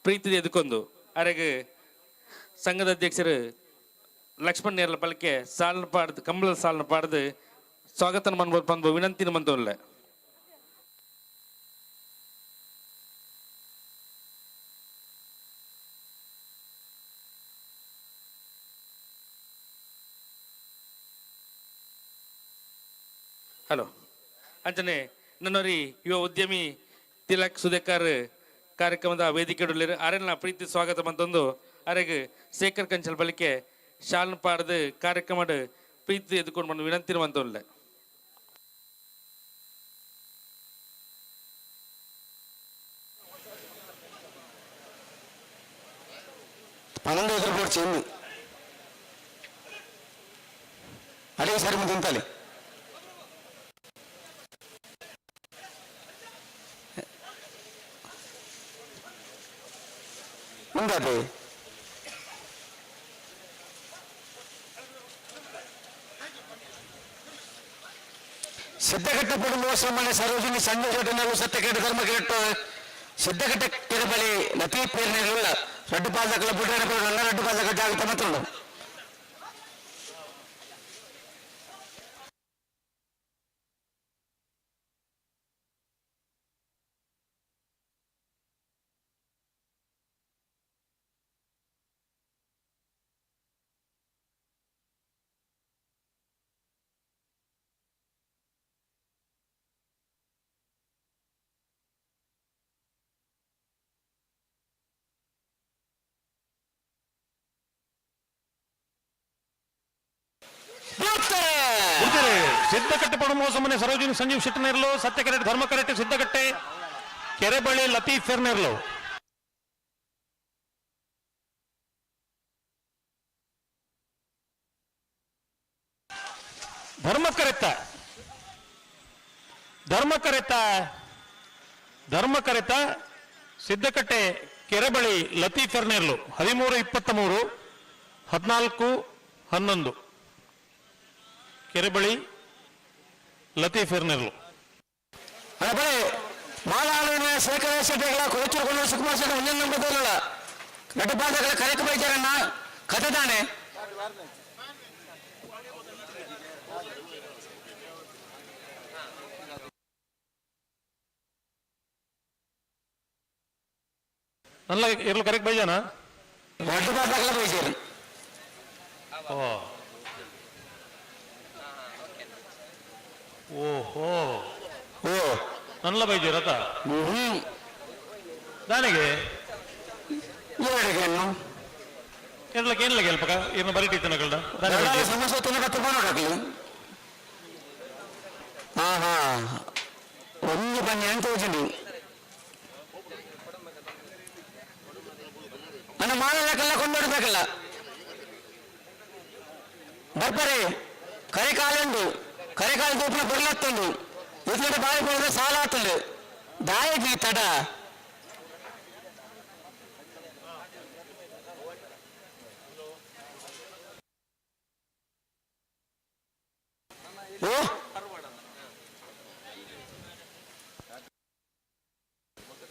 ಪ್ರೀತಿ ಎದುಕೊಂದು ಅರೆಗ್ ಸಂಘದ ಅಧ್ಯಕ್ಷರು ಲಕ್ಷ್ಮಣ್ ನೇರ್ಲ ಪಲ್ಕೆ ಸಾಲನ ಪಾಡ್ದು ಕಂಬಳದ ಸಾಲನ ಪಾಡ್ದು ಸ್ವಾಗತ ಮನ್ಬೋದು ಬಂದು ವಿನಂತಿನ ಮಂತೋಲ್ಲ. ಹಲೋ ಅಂಚನೆ ನನ್ನೊರಿ ಯುವ ಉದ್ಯಮಿ ತಿಲಕ್ ಸುದೇಕರ್ ಕಾರ್ಯಕ್ರಮದ ವೇದಿಕೆ ಅರೆನ ಪ್ರೀತಿ ಸ್ವಾಗತ ಬಂತೊಂದು ಅರೆಗ್ ಶೇಖರ್ ಕಂಚಲ್ ಬಳಿಕೆ ಶಾಲನ್ ಪಾಡ್ದು ಕಾರ್ಯಕ್ರಮದ ಪ್ರೀತಿ ಎದ್ಕೊಂಡು ಬಂದು ವಿನಂತಿ ಬಂತೊಲ್ಲೆ. 12 ಎದುರು ಕೊಡ್ಸಿ ಅದೇ ಸರಿ ಮುಂದೆ ಮುಂದಾದೆ. ಸಿದ್ದಘಟ್ಟ ಪುಡುಂಬ ಮನೆ ಸರೋಜಿನಿ ಸಂಜೆ ಶೆಟ್ಟನಲ್ಲೂ ಸತ್ಯಕೆಟ್ಟ ಧರ್ಮಕೆಟ್ಟು ಸಿದ್ದಘಟ್ಟ ಕೆರೆಬಳಿ ಲತೀಫ್ ಪೇರ್ನೆಲ್ಲ ರಡ್ಡು ಪಾದಕಲ ಬುಡ್ಡನ ರಡ್ಡು ಪಾದಕ ಜಾಗೃತ ಮಾತ್ರ. ಸಿದ್ದಕಟ್ಟೆ ಪಡುಮೋಸಮನೆ ಸರೋಜಿನಿ ಸಂಜೀವ್ ಶೆಟ್ಟನೇರ್ಲು ಸತ್ಯಕರೆಟ್ ಧರ್ಮಕರೆಟ್ ಸಿದ್ದಕಟ್ಟೆ ಕೆರೆಬಳ್ಳಿ ಲತೀಫ್ ಫೆರ್ನೇರ್ಲು. ಧರ್ಮಕರೆತ್ತ ಧರ್ಮಕರೆತ್ತ ಧರ್ಮಕರೆತ್ತ ಸಿದ್ದಕಟ್ಟೆ ಕೆರೆಬಳ್ಳಿ ಲತೀಫ್ ಫೆರ್ನೇರ್ಲು 13-23 14-11 ಕೆರೆಬಳ್ಳಿ ಲತೀಫ್ ಫೆರ್ನೇರ್ಲು. ಮಾಲಾಳಿನ ಶೇಖರ ಶೆಟ್ಟಿಗಳ ಕೊಳಚೂರು ಸುಕುಮಾರ್ ಶೆಟ್ಟಿ ಒಂದೊಂದು ನಂಬುದಿಲ್ಲ ನಟಪಾದಗಳ ಕರೆಕ್ಟ್ ಬೈಚಾರಣ್ಣ ಕತೆ ತಾನೆ. ನಲ್ಲ ಇರ್ಲು ಕರೆಕ್ಟ್ ಬೈಜಾನ ನಟಪಾದಗಳ ಬೈಚಾರಿ. ಓ ಓಹೋ ಓ ನಲ್ಲ ಬೈಜೀರತ ದಾನಿಗೆ ಇರ್ಲಕ್ಕೆ ಏನ್ಲ ಗೆಲ್ಪಕ ಇರ್ನ ಬರೀ ಟೀಚನಗಳ್ದ ಸಮಸ್ಯೆ ತಿನ್ನಕ ತುಂಬ ಹಾ ಹಾ ಒಂದು ಬನ್ನಿ ಅಂತ ಹೋಗ್ತೀನಿ ನನ್ನ ಮಾಡಲಕ್ಕೆಲ್ಲ ಕೊಂಡೊಡ್ಬೇಕಲ್ಲ ಬರ್ತಾರೆ ಕರೆಕಾಲುಂಡು ಕರೆಕಾಲು ತೂಪಿನ ಕೊಡ್ಲತ್ತುಂಡು ಇದ್ಲಡೆ ಬಾಯಿ ಪೋದ್ರೆ ಸಾಲ ಆತುಂಡು ದಾಯಕಿ ತಡ ಓ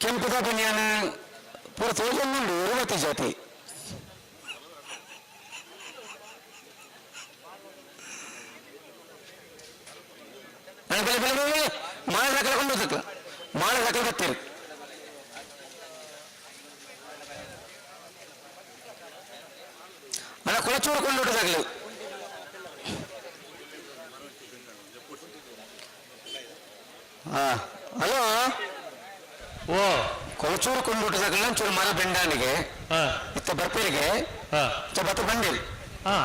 ಕೆಂಪುದ ಬನಿಯಾನ ಪೂರ ತೋಜೊಂದುಂಡು ಉರುವತಿ ಜಾತಿ ಬೆಲೆ ಬೆಲೆ ಬೆಲೆ ಮಾಳ ದಾಖಲೆ ಕೊಂಡು ಹೋಗ್ತದೆ ಮಾಳ ದಾಖಲೆ ಬರ್ತೀರಿ ಅಣ್ಣ ಕೊಳಚೂರು ಕೊಂಡು ಹೊಟ್ಟದಾಗಲಿ ಹಲೋ. ಓ. ಕೊಳಚೂರು ಕೊಂಡುಟದಾಗಲ್ಲ ಒಂಚೂರು ಮರ ಬೆಂಡಾನಿಗೆ ಇತ್ತ ಬರ್ಪೇರಿಗೆ ಬತ್ತ ಬಂದಿಲ್ಲ. ಹಾ.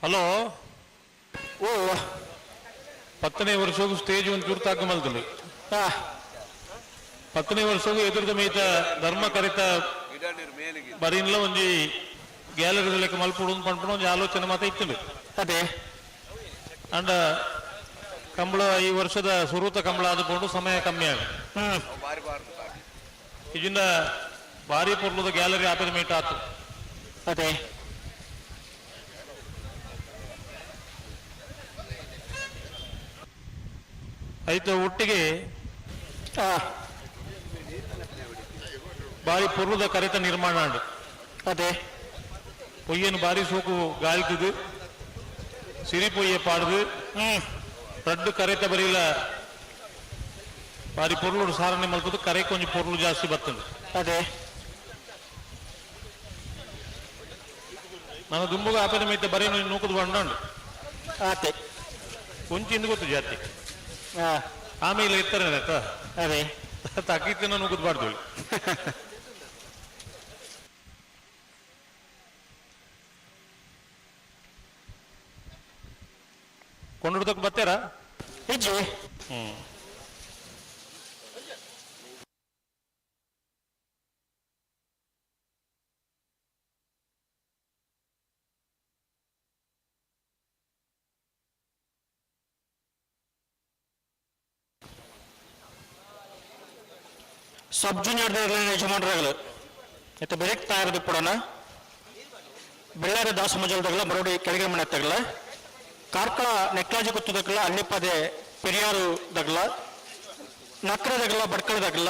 ಹಲೋ. ಓ. 10ನೇ ವರ್ಷಗೂ ಸ್ಟೇಜ್ ಒಂದು ಚೂರು ತಾಕ ಮಲ್ದಲ್ಲಿ. 10ನೇ ವರ್ಷಗೂ ಎದುರದ ಮೇತ ಧರ್ಮ ಕರಿತ ಬರೀನ್ಲ ಒಂಜಿ ಗ್ಯಾಲರಿ ಲೆಕ್ಕ ಮಲ್ಪುಡು ಪನ್ಪುಡು ಒಂಜಿ ಆಲೋಚನೆ ಮಾತ ಇತ್ತು. ಅದೇ. ಅಂಡ ಕಂಬಳ ಈ ವರ್ಷದ ಸುರೂತ ಕಂಬಳ ಆದುಕೊಂಡು ಸಮಯ ಕಮ್ಮಿ ಆಗ ಇದರಿಂದ ಭಾರಿ ಪೊರ್ಲದ ಗ್ಯಾಲರಿ ಆಪದ ಮೇಟ ಆತು. ಅದೇ. ಐತ ಒಟ್ಟಿಗೆ ಬಾರಿ ಪೊರ್ಲದ ಕರೆತ ನಿರ್ಮಾಣ ಆಂಡ್. ಅದೇ. ಪೊಯ್ಯನು ಬಾರಿ ಸೋಕು ಗಾಳಿತದು ಸಿರಿ ಪೊಯ್ಯ ಪಾಡುದು ರಡ್ಡು ಕರೆತ ಬರೀಲ ಬಾರಿ ಪೊರ್ಲುಡು ಸಾರಣೆ ಮಲ್ತದು ಕರೆ ಕೊಂಚ ಪೊರ್ಲು ಜಾಸ್ತಿ ಬರ್ತದೆ. ಅದೇ. ನಾನು ದುಂಬುಗ ಆಪದ ಮೈತ ಬರೀ ನೂಕುದು ಬಂಡಂಡು. ಆತೆ. ಕೊಂಚ ಇಂದು ಗೊತ್ತು ಜಾತಿ. ಆಮೇಲೆ ಇತ್ತಾರೆ ಆಯ್ತಾ? ಅದೇ. ತಕ್ಕಿತ್ತಿನ ನೂಕುದು ಬಾರ್ದು. ಕೊಂಡುಡ್ದಕ್ಕೆ ಬರ್ತೀರಾ? ಇಜ್ಜಿ. ಹ್ಮ್. ಸಬ್ ಜೂನಿಯರ್ ಯಜಮಾನರಾಗಲು ಇತ್ತ ಬೆರಕ್ ತಯಾರದು ಪಡೋಣ ಬೆಳ್ಳಾರಿ ದಾಸ ಮಜಲ್ದಾಗಲ ಬರೋಡಿ ಕೆಳಗೆ ಮನೆ ತಗಲ ಕಾರ್ಕಳ ನೆಕ್ಲಾಜಿ ಗುತ್ತದಗಲ ಅಲ್ಲಿಪದೆ ಪೆರಿಯಾರು ದಗಲ ನಕ್ರದಗಲ ಬಡ್ಕಳದಗಲ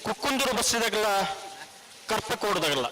ಕುಕ್ಕುಂದೂರು ಬಸ್ಸಿದಾಗಲ ಕರ್ಪಕೋಡ್ದಾಗಲ.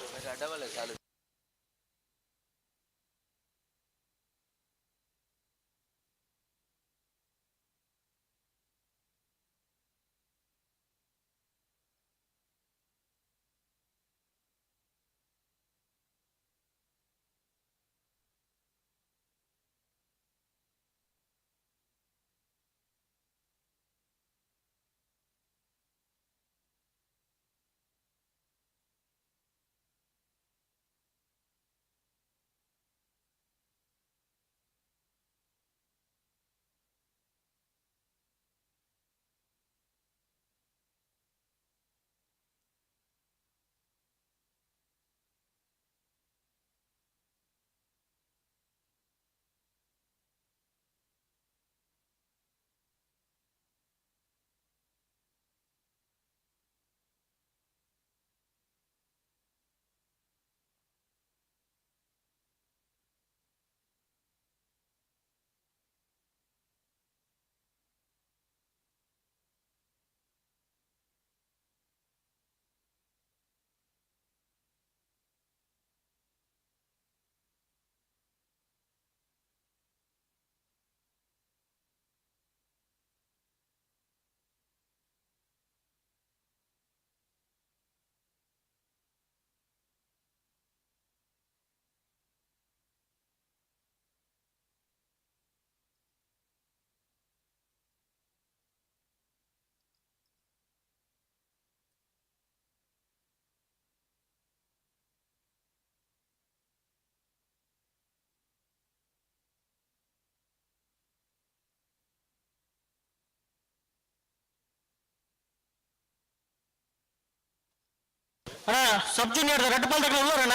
ಅಣ್ಣ ಸಬ್ ಜೂನಿಯರ್ ರೆಡ್ ಬಾಲ್ ತಗಲ ಉಳ್ಳೋರಣ್ಣ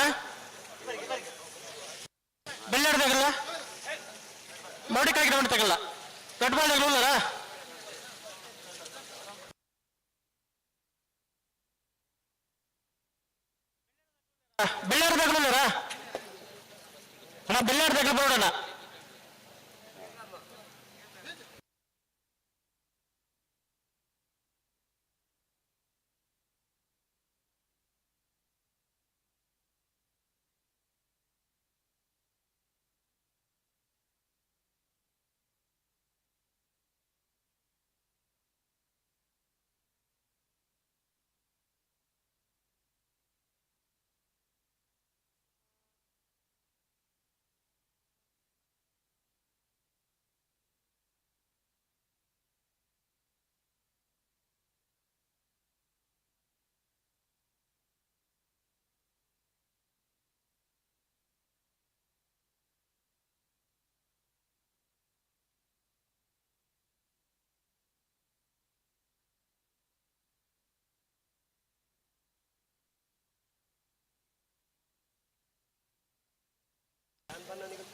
ಬೆಳ್ಳಾಡ್ ತಗಲ್ಲ ಮೌಡಿ ಕಾಯಿ ಗ್ರೌಂಡ್ ತಗಲ್ಲ ರೆಡ್ ಬಾಲ್ ತಗಲ ಉಳ್ಳಾರ. ಬೆಳ್ಳಾಡ್ ತಗಲ ಉಳ್ಳಾರ ಅಣ್ಣ ಬೆಳ್ಳಾಡ್ ತಗಲ ಬೋರ್ಡಣ್ಣ.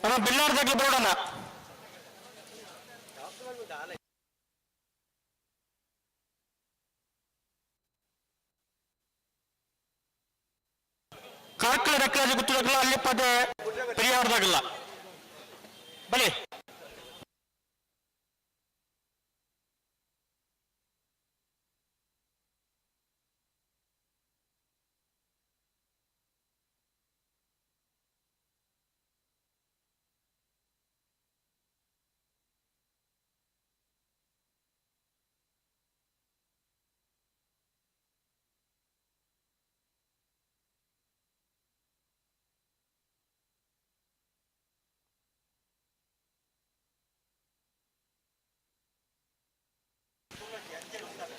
ನಮ್ಮ ಬಿಲ್ಲಾರ್ದಾಗ್ಲಿ ಬರೋಣ. ಕಾರ್ಕಳ ರೆಕ್ಕರಾಜ ಗುತ್ತದಾಗಲ್ಲ ಅಲ್ಲಿ ಪದೇ ಪೆರಿಯಾರ್ದಾಗಲ್ಲ ಬಲಿ.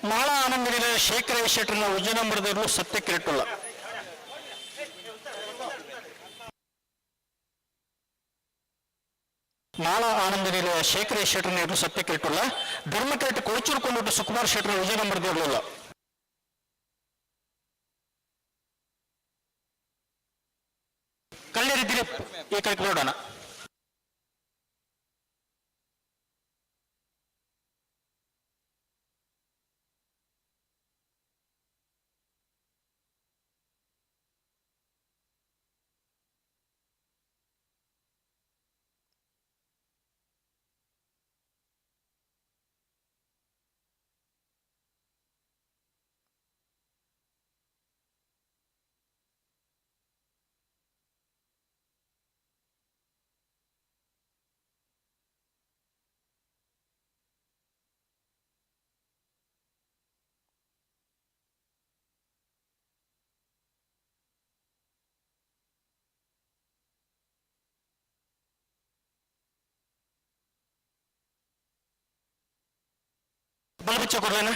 ಮಾಳ ಆನಂದನಿಲ ಶೇಖರ ಶೆಟ್ಟರ್ನ ಉಜ್ಜನಂಬರದವರು ಸತ್ಯಕ್ಕಿರಟ್ಟುಲ್ಲ. ಮಾಳ ಆನಂದನಿಲ ಶೇಖರ ಶೆಟ್ಟರ್ನ ಸತ್ಯಕ್ಕಿರಟ್ಟುಲ್ಲ. ಧರ್ಮಕರೆಟ್ ಕೊಳಚೂರು ಕೊಂಡು ಸುಕುಮಾರ್ ಶೆಟ್ಟರ್ ಉಜ್ಜನಂಬರದವರು. ಕಲ್ಲೇರಿ ದಿಲೀಪ್ ಈ ಕಡೆ ನೋಡೋಣ. ಬಲಬಿಚ್ಚ ಕೊಡ್ಲೇನ.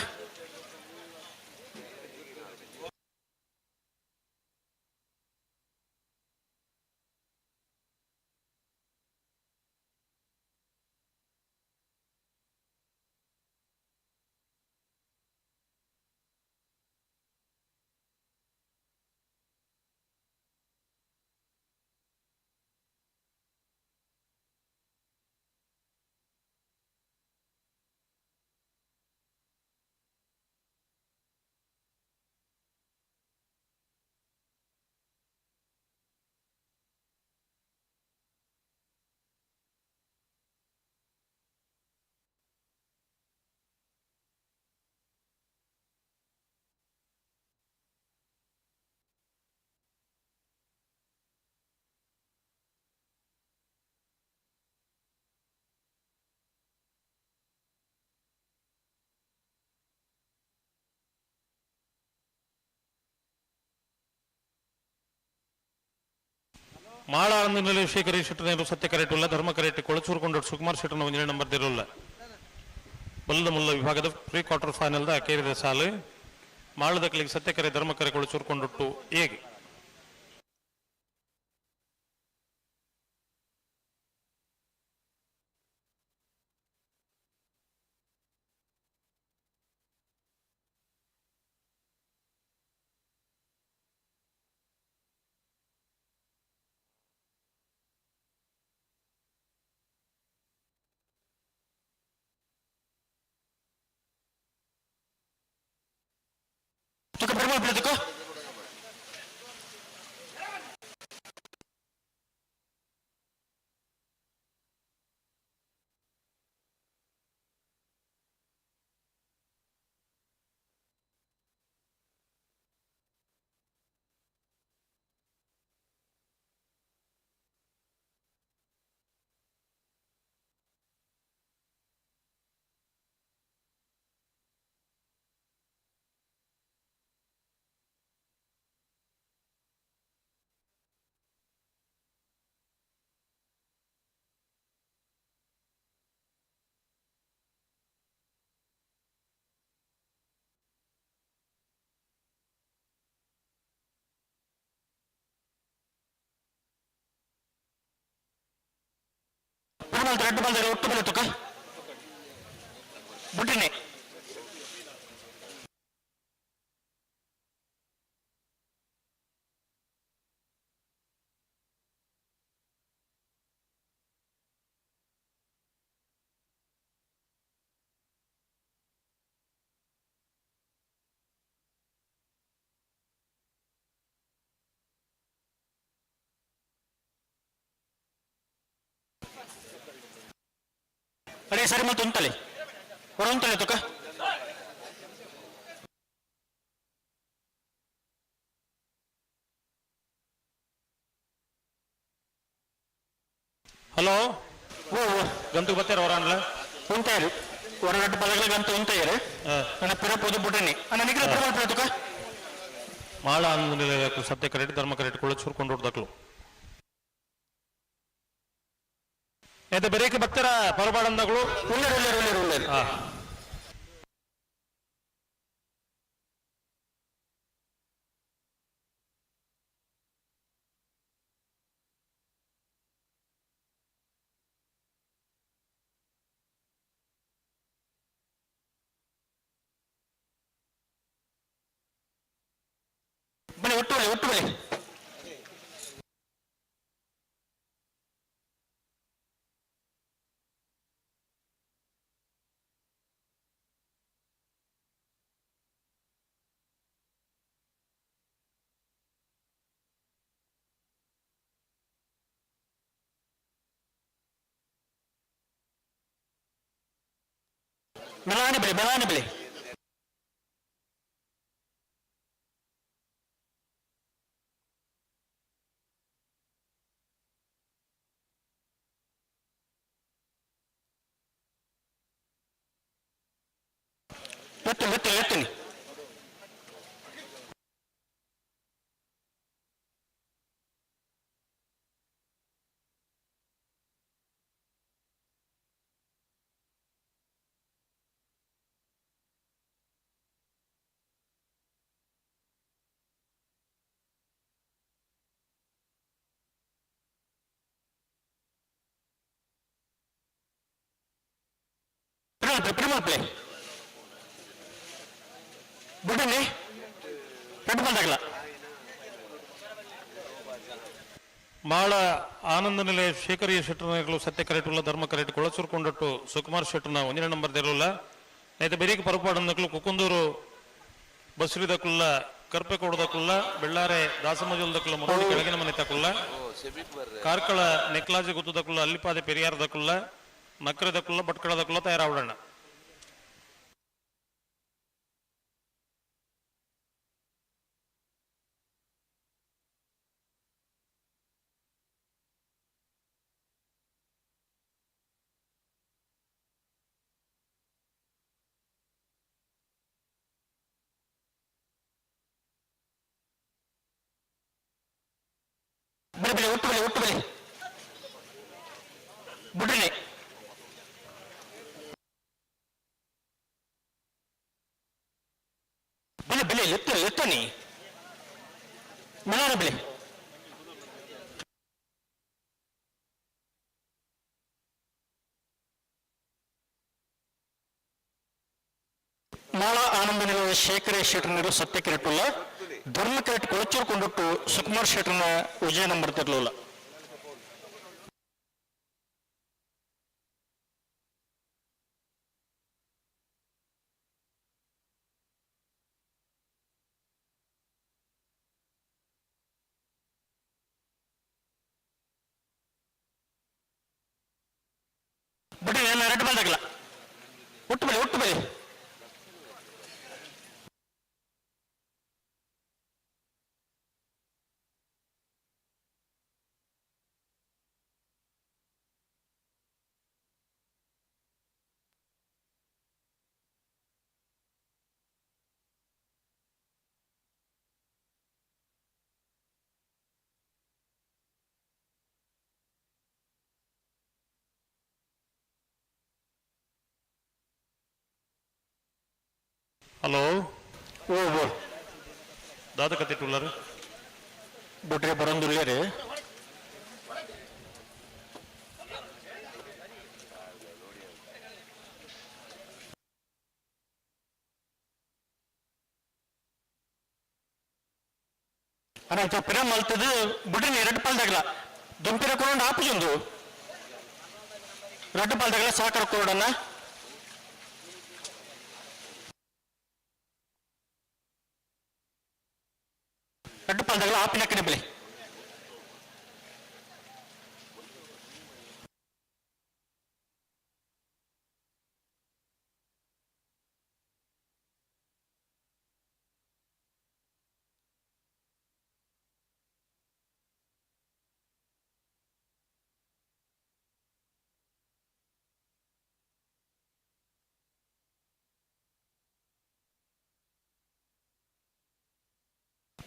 ಮಾಳ ಆನಂದನಲ್ಲಿ ಶೇಖರಿ ಶೆಟ್ಟನೇರು ಸತ್ಯ ಕರೆಟುಲ್ಲ. ಧರ್ಮ ಕರೆಟ್ ಕೊಳಚೂರು ಕೊಂಡ ಸುಕುಮಾರ್ ಶೆಟ್ಟನ ಒಂಜನೇ ನಂಬರ್ ದಿರುಲ್ಲ. ಬಲ್ಲದ ಮುಲ್ಲ ವಿಭಾಗದ ಪ್ರೀ ಕ್ವಾರ್ಟರ್ ಫೈನಲ್ the ಅಕೇರಿದ ಸಾಲು ಮಾಳದಕ್ಕಲಿಗೆ ಸತ್ಯಕರೆ ಧರ್ಮಕರೆ ಕೊಳಚೂರು ಕೊಂಡೊಟ್ಟು ಏಗೆ. ತುಕ ಪೆರುಮಾಳ್ ಬಿಡದಕ್ಕೋ. ಪೆರುಮಾಳ್ ರೆಡ್ ಬಾಲ್ ಒಟ್ಟು ಬಲೆ ತುಕ ಬುಟ್ಟಿನಿ. ಅಡೆ ಸರಿ ಮತ್ತೆ ಉಂತಲೆ ಹೊರ ಉಂತಲೆ ತುಕ. ಹಲೋ. ಓ ಓ. ಗಂತು ಬತ್ತೇರ ಹೊರ ಅನ್ಲ? ಉಂತಾಯರು ಹೊರಗಟ್ಟು ಪಲಗಲ ಗಂತು ಉಂತಾಯರು. ನನ್ನ ಪಿರ ಪೊದು ಬುಡ್ರನಿ ಅಣ್ಣ ನಿಗ್ರ ಪಿರ ತುಕ. ಮಾಳ ಅಂದ ಸತ್ಯ ಕರೆಕ್ಟ್ ಧರ್ಮ ಕರೆಕ್ಟ್ ಕೊಳಚೂರು ಕೊಂಡೋಡ್ದಕ್ಲು ಎದ ಬೆರೇಕೆ ಬತ್ತರ ಪರಬಾಡಂದಗಳು. ಉಳ್ಳರು ಉಳ್ಳರು ಉಳ್ಳರು ಉಳ್ಳರು. ಬನ್ನಿ ಒಟ್ಟು ಬಲಿ ಒಟ್ಟು ಬಲಿ. ಮೆಲಾನೆ ಬಲಿ ಮೆಲಾನೆ ಬಲಿ. ಎತ್ತು ಎತ್ತು ಎತ್ತೀನಿ. ಪ್ರಿಮಾಪ್ಲೆ ಬುಡ್ಡನಿ ರೆಡ್ ಬಂದಾಗಲ. ಮಾಳ ಆನಂದ ನಿಲಯ ಶೇಖರಿಯ ಶೆಟ್ಟರ್ನಗಳು ಸತ್ಯ ಕರೆಟುಲ್ಲ ಧರ್ಮ ಕರೆಟ್ ಕೊಳಚೂರು ಕೊಂಡಟ್ಟು ಸುಕುಮಾರ್ ಶೆಟ್ಟರ್ನ ಒಂದಿನ ನಂಬರ್ ತೆರಲ್ಲ. అయితే ಬೆರೀಕ್ ಪರಪಾಡಂದಕ್ಲು ಕುಕುಂದೂರು ಬಸ್ರಿದಕ್ಕುಲ್ಲ ಕರ್ಪೆಕೋಡದಕ್ಕುಲ್ಲ ಬೆಳ್ಳಾರೆ ದಾಸಮಜಲ್ದಕ್ಕುಲ್ಲ ಮುರಳಿ ಕೆಳಗಿನ ಮನೆ ತಕ್ಕುಲ್ಲ ಕಾರ್ಕಳ ನೆಕ್ಲಾಜಿ ಗುತ್ತದಕ್ಕುಲ್ಲ ಅಲ್ಲಿಪಾದೆ ಪೆರಿಯಾರದಕ್ಕುಲ್ಲ ನಕ್ರದಕ್ಕುಲ್ಲ ಭಟ್ಕಳದಕ್ಕುಲ್ಲ ತಯಾರಾವಡಣ್ಣ. ಬಲಿ ಬಲಿ ಒಟ್ಟು ಬಲಿ ಒಟ್ಟು ಬಲಿ ಬುಡ್ರನಿ. ಬಲಿ ಬಲಿ ಎತ್ತು ಎತ್ತನಿ ಮೆಲಾನೆ ಬಲಿ. ಮಾಳ ಆನಂದ ನಿಲಯ ಶೇಖರ ಶೆಟ್ಟರ್ನರು ಸತ್ಯ ಕೆರೆಟುಲ್ಲ ಧರ್ಮ ಕೆರೆಟ್ ಕೊಳಚೂರು ಕೊಂಡೊಟ್ಟು ಸುಕುಮಾರ್ ಶೆಟ್ಟರ್ನ ವಿಜಯ ನಂಬರ್ ತಿರ್ಲುಲ್ಲ. ಬಿಡ್ರಿ ನಾನು ರೆಡ್ ಬಂದಾಗಲ್ಲ ಒಟ್ಟು ಬಲಿ ಒಟ್ಟು ಬಲಿ. ಹಲೋ. ಓ ಓ. ದಾದ ಕತ್ತಿಟ್ಟುಳ್ಳಾರು? ಬಿಟ್ರೆ ಬರೋಂದುಲ್ಲೇರಿ. ಅಣ್ಣ ಪಿರ ಮಲ್ತದು ಬಿಡ್ರಿ ಎರಡು ಪಾಲ್ದಾಗಲ ದುಂಪಿರ ಕೊಡೋಣ ಆಪುಜೊಂದು ರಡ್ಡು ಪಾಲ್ದಾಗಲ ಸಾಕರ ಕೊಡೋಣ. ರಡ್ಡು ಪಾಲ್ದಾಗಲ ಆಪಿನ ಕಡೆ ಬೆಲೆ.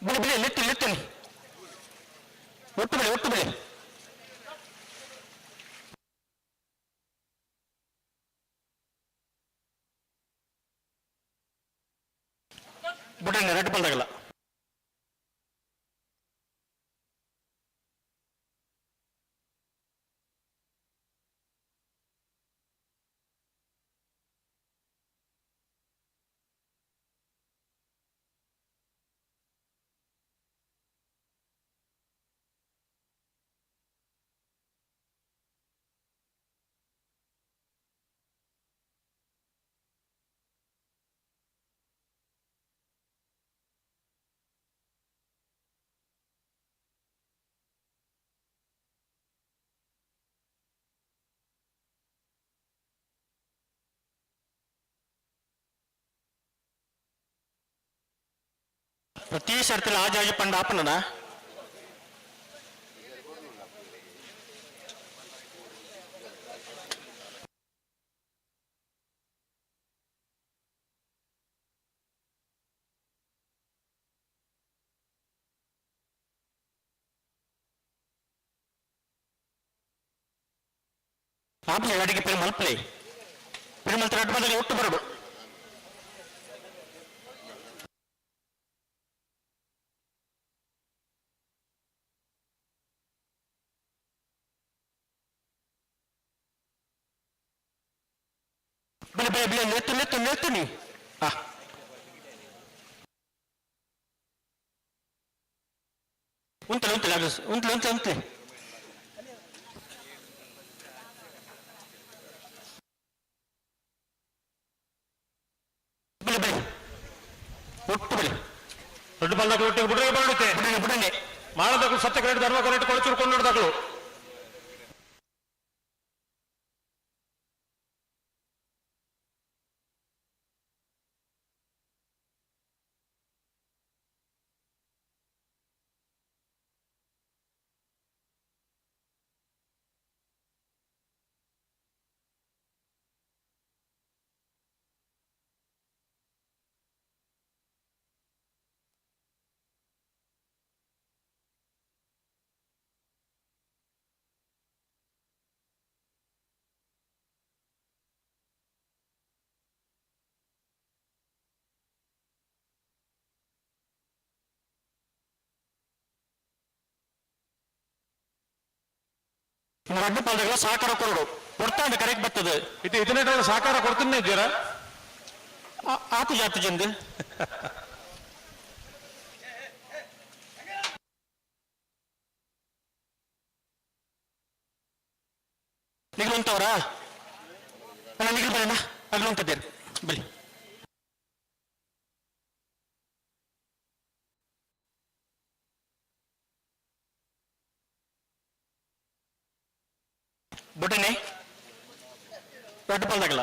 ಬಿಡಿ ಬಿಡಿ ಲೆತ್ತಿ ಲೆತ್ತೀನಿ ಒಟ್ಟು ಬಿಡಿ ಒಟ್ಟು ಬಿಡಿ. ಬುಡಣ್ಣ ರೆಡ್ ಬಂದಾಗಲ್ಲ. ಪ್ರತಿ ಸರ್ತಿಲ ಆಜಾಜಿ ಪಂಡ ಆಪನನ ಆಪನ ಅಡಿಗೆ ಪೆರು ಮಲ್ಪಲೆ ಪೆರು ಮಲ್ತ ರಡ್ಡು ಬಂದಾಗ ಒಟ್ಟು ಬರಡು. ಬಿಳಿ ಬಿಳಿ ಬಿಳಿ ಲೆತ್ತು ಲೆತ್ತು ಲೆತ್ತು ನೀ ಆ ಉಂತಲೆ ಉಂತಲೆ ಅದು ಉಂತಲೆ ಉಂತಲೆ ಉಂತಲೆ. ಬಿಳಿ ಬಿಳಿ ಒಟ್ಟು ಬಿಳಿ ದೊಡ್ಡ ಬಲ್ದಾಕಲು ಒಟ್ಟಿಗೆ ಬುಡ್ರೆ ಬರಡುತ್ತೆ ಬುಡನೆ ಬುಡನೆ ಮಾಡದಕ್ಕೂ ಸತ್ಯ ಕರೆಕ್ಟ್ ಧರ್ಮ ಕರೆಕ್ಟ್ ಕೊಳಚೂರು ಕೊಂಡಾಡ್ದಾಕಲು. ರಡ್ಡು ಪಾಲ್ದಾಗಲ ಸಹಕಾರ ಕೊರಡು ಕೊಡ್ತಾಂಡ ಕರೆಕ್ಟ್ ಬರ್ತದೆ. ಇದು ಇದನ್ನೇ ಸಹಕಾರ ಕೊಡ್ತೀನಿ ಇದ್ದೀರಾ? ಆತು ಜಾತಿ ಜಂದು ನಿಗ್ಲುಂತವ್ರಾ? ಅಣ್ಣ ನಿಗ್ಲು ಬರೋಣ ಅಗ್ಲುಂತದ್ದೇರು ಬಲಿ. ಬುಡನೆ ದೊಡ್ಡ ಪಾಲ್ದಾಗಲ್ಲ.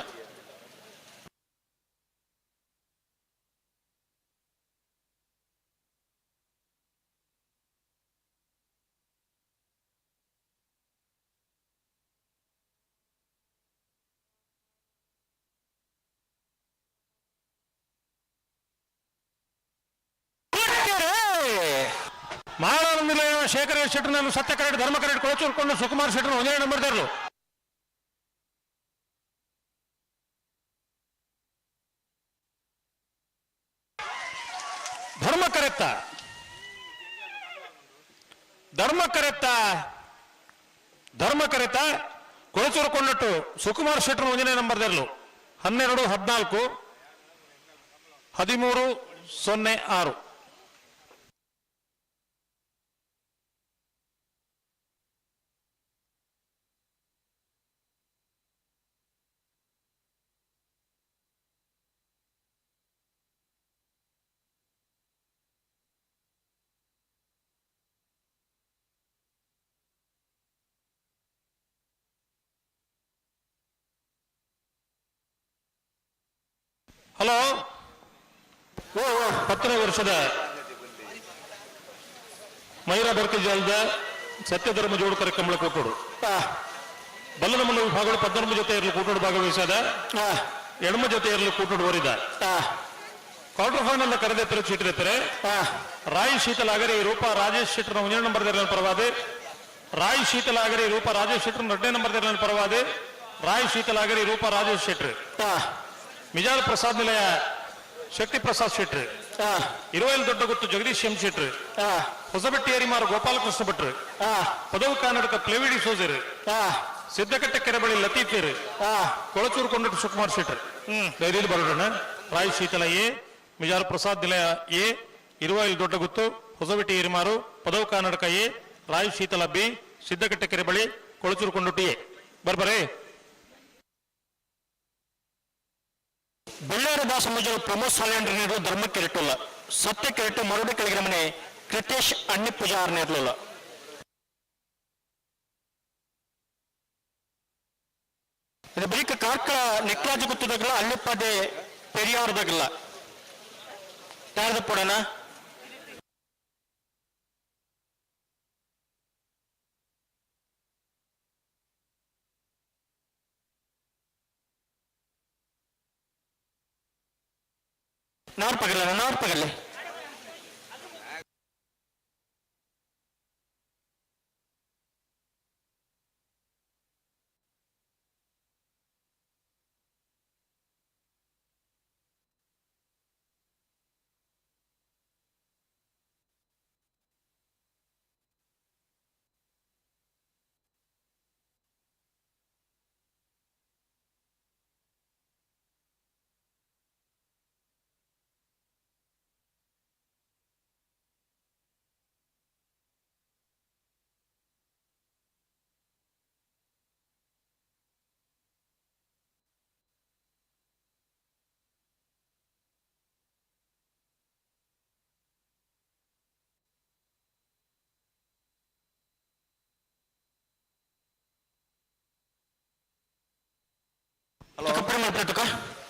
ಮಾಳಾನಂದಿಲ್ಲ ಶೇಖರ ಶೆಟ್ಟರ್ ಸತ್ಯ ಕರೆಕ್ಟ್ ಧರ್ಮ ಕರೆಕ್ಟ್ ಕೊಳಚೂರ್ಕೊಂಡು ಸುಕುಮಾರ್ ಶೆಟ್ಟರ್ ಒಂದೇ ನಂಬರ್ದಾರರು. ಧರ್ಮ ಕರೆಕ್ತ ಧರ್ಮ ಕರೆಕ್ತ ಧರ್ಮ ಕರೆತ ಕೊಳಚೂರು ಕೊಂಡಟ್ಟು ಸುಕುಮಾರ್ ಶೆಟ್ಟರ್ ಒಂದನೇ ನಂಬರ್ದಲ್ಲೂ 12 14 13 0 6. ಹಲೋ, 10ನೇ ವರ್ಷದ ಮೈರಾ ಬರ್ಕಜಾಲದ ಸತ್ಯಧರ್ಮ ಜೋಡುಕರ ಕಂಬಳ ಕೂಟೋಡು ಬಲ್ಲನಮಲ್ಲ ವಿಭಾಗಗಳು ಪದ್ಧರ್ಮ ಜೊತೆ ಇರಲು ಕೂಟೋಡು ಭಾಗವಹಿಸದ ಎಡಮ ಜೊತೆ ಇರಲು ಕೂಟೋಡು ಓರಿದ ಕ್ವಾರ್ಟರ್ ಫೈನಲ್ ಕರೆದೆಪ್ಪರೆ ಚೀಟಿದೆಪ್ಪರೆ ರಾಯ್ ಶೀತಲಾಗರಿ ರೂಪಾ ರಾಜೇಶ್ ಶೆಟ್ಟರ್ ಒಂಜನೇ ನಂಬರ್ ದೇರ್ಲನ್ ಪರವಾದ. ರಾಯ್ ಶೀತಲಾಗರಿ ರೂಪಾ ರಾಜೇಶ್ ಶೆಟ್ಟರ್ ಎರಡನೇ ನಂಬರ್ ದೇರ್ಲನ್ ಪರವಾದ. ರಾಯ್ ಶೀತಲಾಗರಿ ರೂಪಾ ರಾಜೇಶ್ ಶೆಟ್ಟರ್. ಮಿಜಾರ್ ಪ್ರಸಾದ್ ನಿಲಯ ಶಕ್ತಿ ಪ್ರಸಾದ್ ಶೆಟ್ಟರ್. ಇರುವೈಲ್ ದೊಡ್ಡ ಗುತ್ತು ಜಗದೀಶ್ ಎಂ ಶೆಟ್ಟರ್. ಹೊಸಬೆಟ್ಟಿ ಅರಿಮಾರು ಗೋಪಾಲಕೃಷ್ಣ ಭಟ್ರು. ಪದವು ಕರ್ನಾಟಕ ಪ್ಲೇವಿಡಿ ಸೋಜರ್. ಸಿದ್ದಕಟ್ಟೆ ಕೆರೆಬಳಿ ಲತೀಫೇರ್. ಕೊಳಚೂರು ಕೊಂಡಟ್ಟು ಸುಕುಮಾರ್ ಶೆಟ್ಟರ್. ಧೈರ್ಯ ಬರೋಣ. ರಾಯ್ ಶೀತಲ ಎ, ಮಿಜಾರ್ ಪ್ರಸಾದ್ ನಿಲಯ ಎ, ಇರುವೈಲ್ ದೊಡ್ಡಗುತ್ತು ಹೊಸಬೆಟ್ಟಿ ಎರಿಮಾರು ಪದವು ಕರ್ನಾಟಕ ಎ, ರಾಯ್ ಶೀತಲ ಬಿ, ಸಿದ್ದಕಟ್ಟೆ ಕೆರೆಬಳಿ ಕೊಳಚೂರು ಕೊಂಡೊಟ್ಟಿ ಎ. ಬರ್ಬರೇ. ಬೆಳ್ಳಾರ ದಾಸ ಮುಜಲು ಪ್ರಮೋದ್ ಸಾಲೇಂದ್ರ ನೀರು ಧರ್ಮ ಕೆರೆಟುಲ್ಲ. ಸತ್ಯ ಕೆರೆಟು ಮರುಡಿ ಕೆಳಗಿನ ಮನೆ ಕೃತೇಶ್ ಅಣ್ಣಿ ಪೂಜಾರ್ ನೇರ್ಲುಲ್ಲ. ಇದು ಬಳಿಕ ಕಾರ್ಕಳ ನೆಕ್ಲಾಜಿ ಗುತ್ತದಾಗಲ್ಲ ಅಲ್ಲಿಪ್ಪದೆ ಪೆರಿಯಾರದಾಗಲ್ಲ ಯಾರ್ದ ಪಡೋಣ. ನಾರ್ ಪಗಲ್ಲ ನಾರ್ ಪಗಲ್ಲೆ.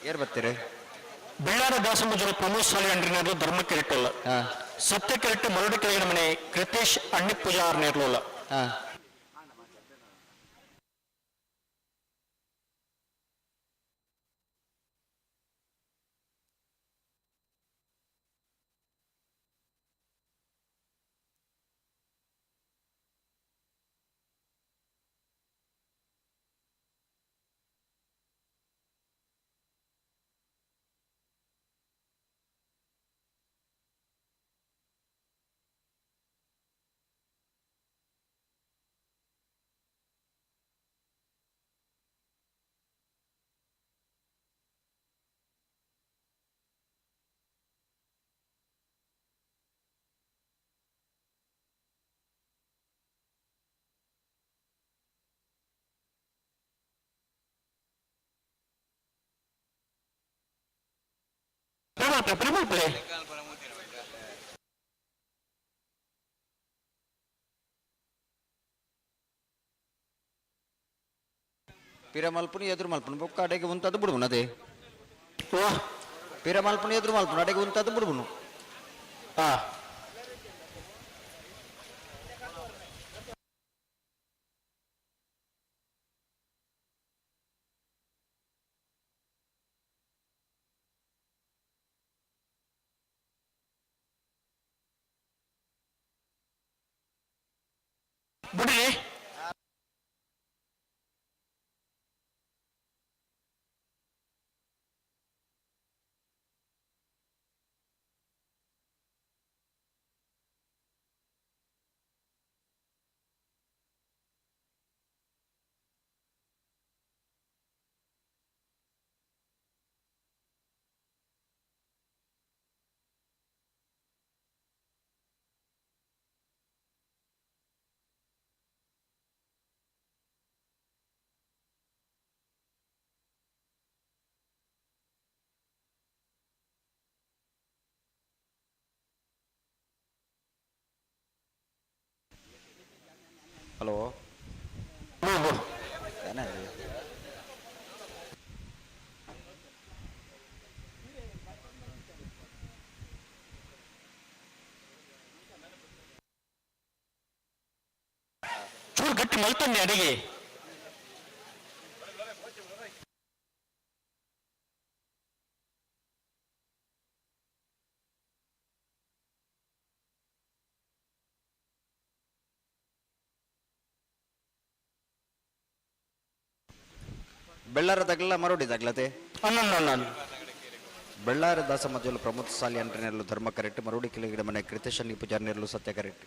ಏರ್ ಬರ್ತೀರಿ? ಬೆಳ್ಳಾರ ದಾಸಮುಜರು ಪ್ರಮೋದ್ ಸಾಲಿಯಂಡ್ರಿನರು ಧರ್ಮ ಕೆರೆಟುಲ್ಲ. ಸತ್ಯ ಕೆರೆಟು ಮರುಡಿ ಕೆಳಗಿನ ಮನೆ ಕೃತೇಶ್ ಅಣ್ಣಿ ಪೂಜಾರ್ ನೇರ್ಲುಲ್ಲ. ಪ್ರೇಮಲ್ಪಲೆ ಪಿರ ಮಲ್ಪುನಿ ಎದುರು ಮಲ್ಪುನು ಬೊಕ್ಕ ಅಡೆಗೆ ಉಂತದ್ದು ಬಿಡ್ಬುನು ಅದೇ. ಪಿರ ಮಲ್ಪುನಿ ಎದುರು ಮಲ್ಪುನು ಅಡೆಗೆ ಉಂತದ್ದು ಬಿಡ್ಬುನು. ಹಾ ಬಿಡ್ರಿ. ಹಲೋ. ಚೂರು ಗಟ್ಟಿ ಮಲ್ತೊಂದೆ ಅಡಿಗೆ. ಬೆಳ್ಳಾರ ದಗ್ಲ ಮರೋಡಿ ದಗ್ಲತೆ. ಅನ್ನ ಬೆಳ್ಳಾರ ದಾಸ ಮಜಲು ಪ್ರಮೋದ್ ಸಾಲಿ ಅಂಟನೆರ್ಲು ಧರ್ಮ ಕರೆಕ್ಟ್. ಮರೋಡಿ ಕಿಲಗಿಡ ಮನೆ ಕೃತೇಶ್ ಪೂಜಾರಿ ನೆರಳು ಸತ್ಯ ಕರೆಕ್ಟ್.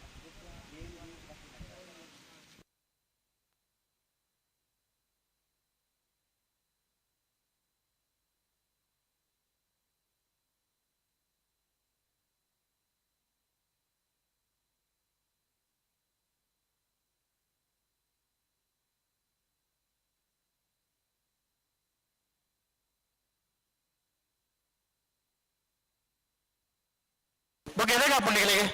ಬೊಕ್ಕ ಎದಗ ಪಂಡಿಗಳಿಗೆ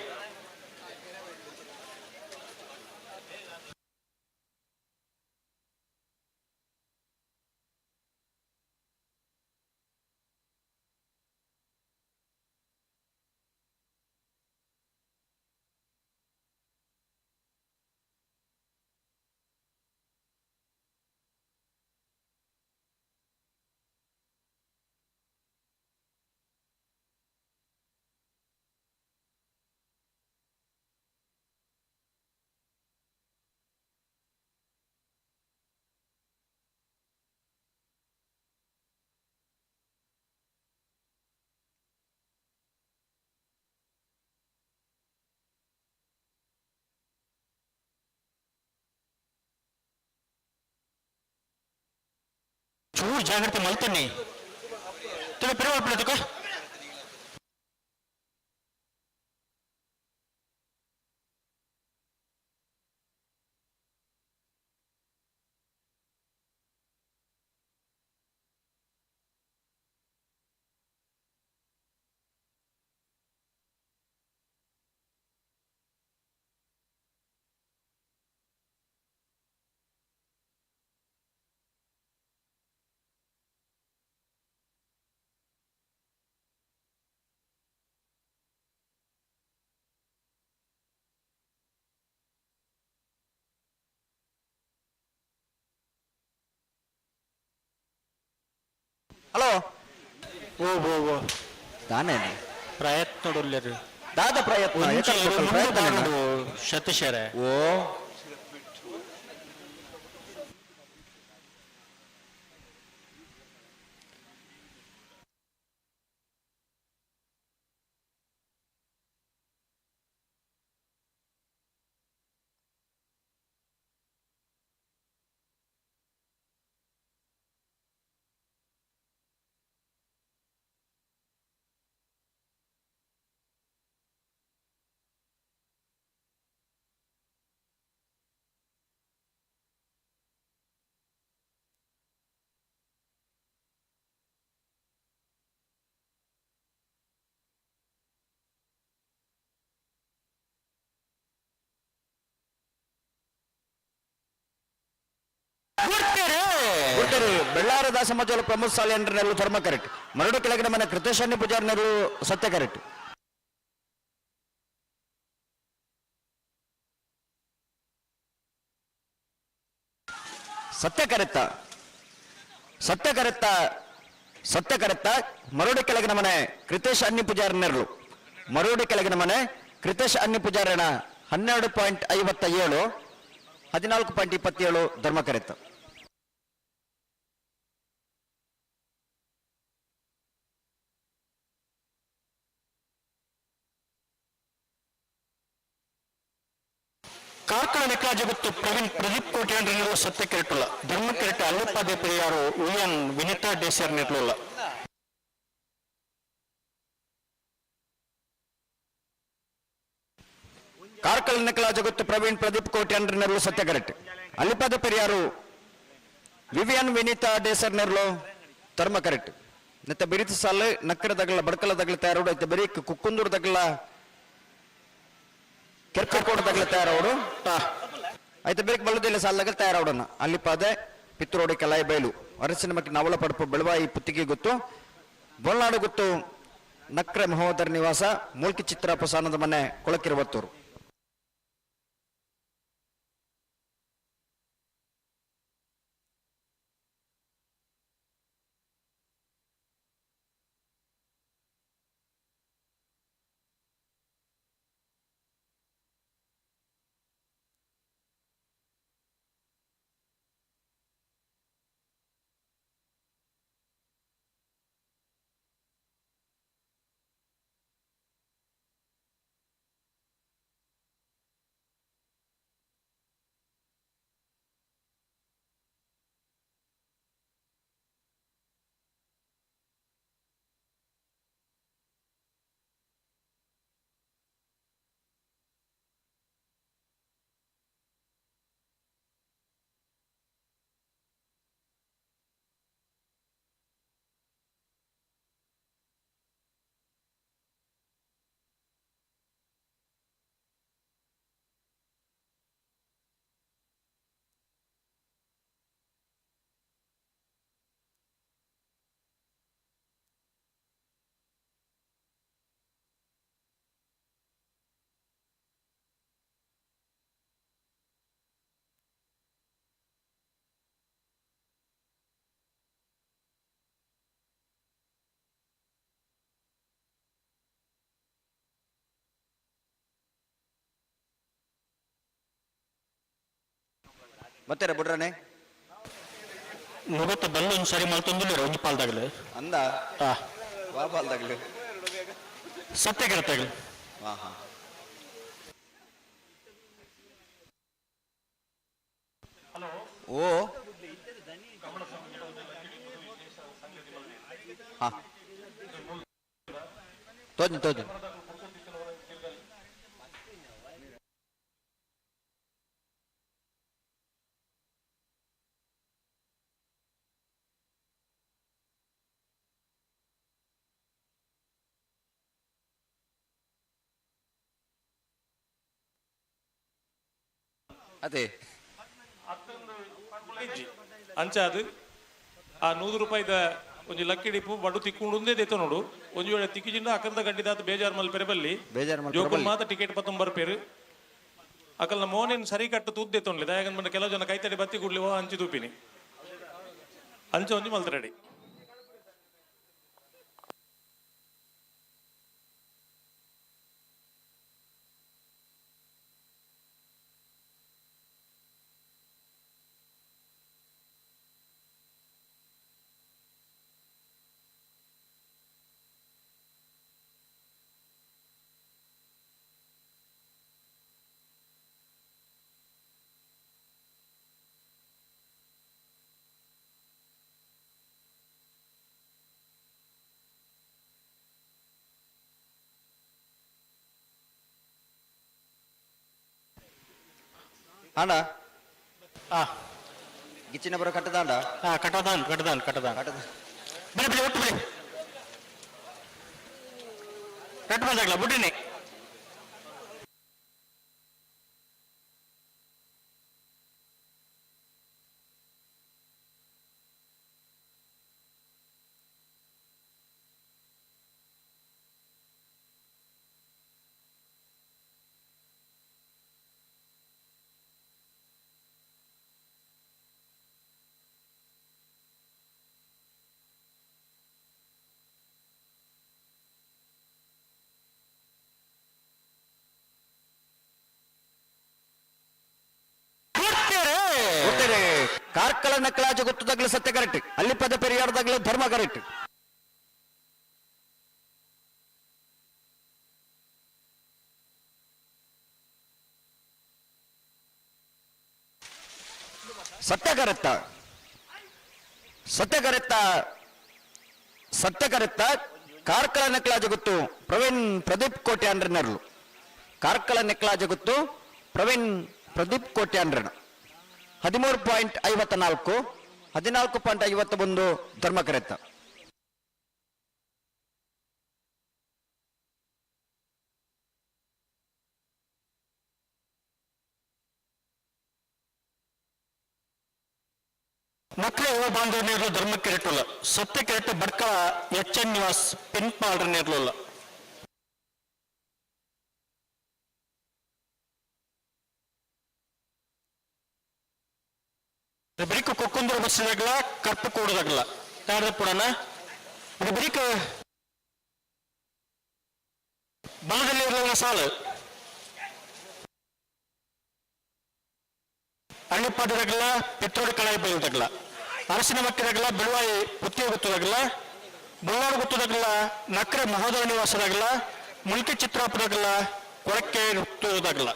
ಚೂರು ಜಾಗ್ರತೆ ಮಲ್ತನ್ನಿ ತುಳು ಪೆರುವಾಳ್ ತುಕ. ಹಲೋ. ಓ ಓ ಓ. ದಾನೆ ಪ್ರಯತ್ನ ನೋಡ್ಲೇರಿ. ದಾದ ಪ್ರಯತ್ನ? ಪ್ರಯತ್ನ ಸತೀಶರೇ. ಓ. ಬೆಳ್ಳಾರ ದಾಸಮಜಲು ಪ್ರಮೋದ್ ಸಾಲಿಯನ್ರನೆಲ್ಲೂ ಧರ್ಮ ಕರೆಕ್ಟ್. ಮರಡು ಕೆಳಗಿನ ಮನೆ ಕೃತೇಶನ್ಯ ಪೂಜಾರಿನರು ಸತ್ಯ ಕರೆಕ್ಟ್. ಸತ್ಯ ಕರೆತ್ತ, ಸತ್ಯ ಕರೆತ್ತ, ಸತ್ಯ ಕರೆತ್ತ. ಮರೋಡಿ ಕೆಳಗಿನ ಮನೆ ಕೃತೇಶ್ ಅನ್ಯ ಪೂಜಾರಿನರ್ಲು, ಮರೋಡಿ ಕೆಳಗಿನ ಮನೆ ಕೃತೇಶ್ ಅನ್ಯ ಪೂಜಾರಣ 12.57, 14.27 ಧರ್ಮ ಕರೆತ್ತ. ಕಾರ್ಕಳ ನೆಕ್ಲಾಜಗುತ್ತು ಪ್ರವೀಣ್ ಪ್ರದೀಪ್ ಕೋಟ್ಯಾಂಡ್ರನಿರುವ ಸತ್ಯ ಕೆರೆಟುಲ್ಲ. ಧರ್ಮ ಕೆರೆಟ ಅಲ್ಲಪ್ಪಾದೆ ಪೆರಿಯಾರು ಉಯನ್ ವಿನಿತಾ ಡೇಸರ್ ನೆಟ್ಲುಲ್ಲ. ಕಾರ್ಕಳ ನೆಕ್ಲಾಜಗುತ್ತು ಪ್ರವೀಣ್ ಪ್ರದೀಪ್ ಕೋಟ್ಯಾಂಡ್ರನೆರಲು ಸತ್ಯ ಕರೆಕ್ಟ್. ಅಲ್ಲಿಪಾದ ಪೆರಿಯಾರು ವಿವಿಯನ್ ವಿನಿತಾ ಡೇಸರ್ ನೆರಳು ಧರ್ಮ ಕರೆಕ್ಟ್. ನೆತ್ತ ಬಿರಿತು ಸಾಲು ನಕ್ಕರ ದಗಲ ಬಡ್ಕಲ ದಗಲ ತಯಾರೋಡು, ಐತೆ ಬರೀ ಕುಕ್ಕುಂದೂರು ದಗಲ ಕೆರ್ಕೋಡು ದಗಲ ತಯಾರೋಡು, ಐತೆ ಬೇರೆ ಬಲ್ಲದಿಲ್ಲ ಸಾಲ ತಯಾರೋಡನ್ನ. ಅಲ್ಲಿಪಾದೆ ಪಿತ್ರೋಡಿ ಕಲಾಯಿ ಬಯಲು ಅರಸಿನ ಮಕ್ಕಿ ನವಲ ಪಡಪು ಬೆಳವಾಯಿ ಪುತ್ತಿಗೆ ಗೊತ್ತು ಬೊಲ್ನಾಡು ಗೊತ್ತು ನಕ್ರೆ ಮಹೋದರ ನಿವಾಸ ಮೂಲ್ಕಿ ಚಿತ್ರ ಪ್ರಸಾನದ ಮನೆ ಕೊಳಕಿರುವತ್ತೂರು. ಬತ್ತಾರೆ ಬುಡ್ರನೆ ನುಗತ್ತ ಬಲ್ಲೊಂದು ಸರಿ ಮಲ್ತೊಂದಿಲ್ಲ ಒಂಜಿ ಪಾಲ್ದಾಗಲು ಅಂದ ವಾ ಪಾಲ್ದಾಗಲು ಸತ್ಯಕರತ್ತಾಗಲು ಹಾ ಹಾ ಓ ಹಾ ತೋಜಿ ತೋಜಿ ಅದೇ ಅಂಚಾದು ಆ 100 ರೂಪಾಯಿದ ಒಂಜಿ ಲಕ್ಕಿ ಡಿಪ್ಪು ಬಡು ತಿಕ್ಕೊಂಡು ದೇತ ನೋಡು. ಒಂಜಿ ವೇಳೆ ತಿಕ್ಕಿಜಿಂಡ ಅಕಲ್ದ ಗಡ್ಡಿದಾತ ಬೇಜಾರ್ ಮಲ್ಪೆರೆ ಬಲ್ಲಿ ಬೇಜಾರ್ ಮಲ್ಪೆರೆ ಜೋಕುಲ್ ಬಲ್ಲಿ. ಮಾತ ಟಿಕೆಟ್ ಪತ್ತೊಂಬರ್ ಪೇರು ಅಕಲ್ನ ಮೋನೇನ್ ಸರಿ ಕಟ್ಟು ತೂದ್ ದೇತೊನ್ಲಿ ದಯಾಗನ್ ಬಂದ ಕೆಲವು ಜನ ಕೈತಡಿ ಬತ್ತಿ ಕೂಡ್ಲಿ ಓ ಅಂಚಿ ತೂಪಿನಿ ಅಂಚ ಒಂಜಿ ಮಲ್ತರೆಡಿ. ಅಣ್ಣ ಗಿಚ್ಚಿನ ಬರೋ ಕಟ್ಟದಾಂಡ ಕಟ್ಟದಾನ್ ಕಟ್ಟದಾನ್ ಕಟ್ಟದಾನ್ ಬಿಡಿ ಬಿಡಿ ಒಟ್ಟು ಬಿಡಿ ಕಟ್ ಬಂದಾಗಲ ಬುಡ್ಡಿನಿ. ಕಾರ್ಕಳ ನಕ್ಕಲಾಜ ಗೊತ್ತದಾಗ್ಲಿ ಸತ್ಯ ಕರೆಕ್ಟ್, ಅಲ್ಲಿ ಪದ ಪೆರಿಯಾರ್ದಾಗ್ಲಿ ಧರ್ಮ ಕರೆಕ್ಟ್. ಸತ್ಯ ಕರೆಕ್ತ ಸತ್ಯ ಕರೆಕ್ತ ಸತ್ಯ ಕರೆಕ್ತ. ಕಾರ್ಕಳ ನಕ್ಕಲಾಜ ಗೊತ್ತು ಪ್ರವೀಣ್ ಪ್ರದೀಪ್ ಕೋಟ್ಯಾನ್ರನರ್ಲು. ಕಾರ್ಕಳ ನೆಕ್ಲಾಜ ಗೊತ್ತು ಪ್ರವೀಣ್ ಪ್ರದೀಪ್ ಕೋಟ್ಯಾನ್ರನ 13.54 14.51 ಧರ್ಮಕರೆತ್ತ. ಮಕ್ಕಳ ಯುವ ಬಾಂಧವ ನೇರಲು ಧರ್ಮಕ್ಕೆ ರೆಟ್ಟಲ್ಲ ಸತ್ಯಕ್ಕೆ ರೆಟ್ಟು ಬಡ್ಕಳ ಎಚ್ ಎನ್ ನಿವಾಸ್ ಪಿನ್ಪಾಲ್ರ ನೇರಲಲ್ಲ. ಬರೀಕ್ ಕೊಕ್ಕುಂದೂರು ಬಸ್ಸಿದಾಗಲ ಕರ್ಪು ಕೂಡದಾಗಲ ತಾಡ್ದ ಪುಡನ ಇದು ಬರೀಕ್ ಬಲದಲ್ಲಿ ಇರಲಿಲ್ಲ ಸಾಲು ಹಳ್ಳಿಪಾಟದಾಗಲ ಪೆತ್ರೋಡು ಕಳಾಯಿ ಬಯಲ್ದಾಗಲ ಅರಸಿನ ಮಕ್ಕದಾಗಲ ಬೆಳುವಾಯಿ ಪುತ್ತಿಗೆ ಗೊತ್ತದಾಗಲ ಬೊಳ್ಳಾರು ಗೊತ್ತದಾಗಲ ನಕ್ರೆ ಮಹೋದಯ ನಿವಾಸದಾಗಲ ಮುಲ್ಕಿ ಚಿತ್ರಾಪದಾಗಲ ಕೊರಕ್ಕೆ ಗೊತ್ತದಾಗಲ.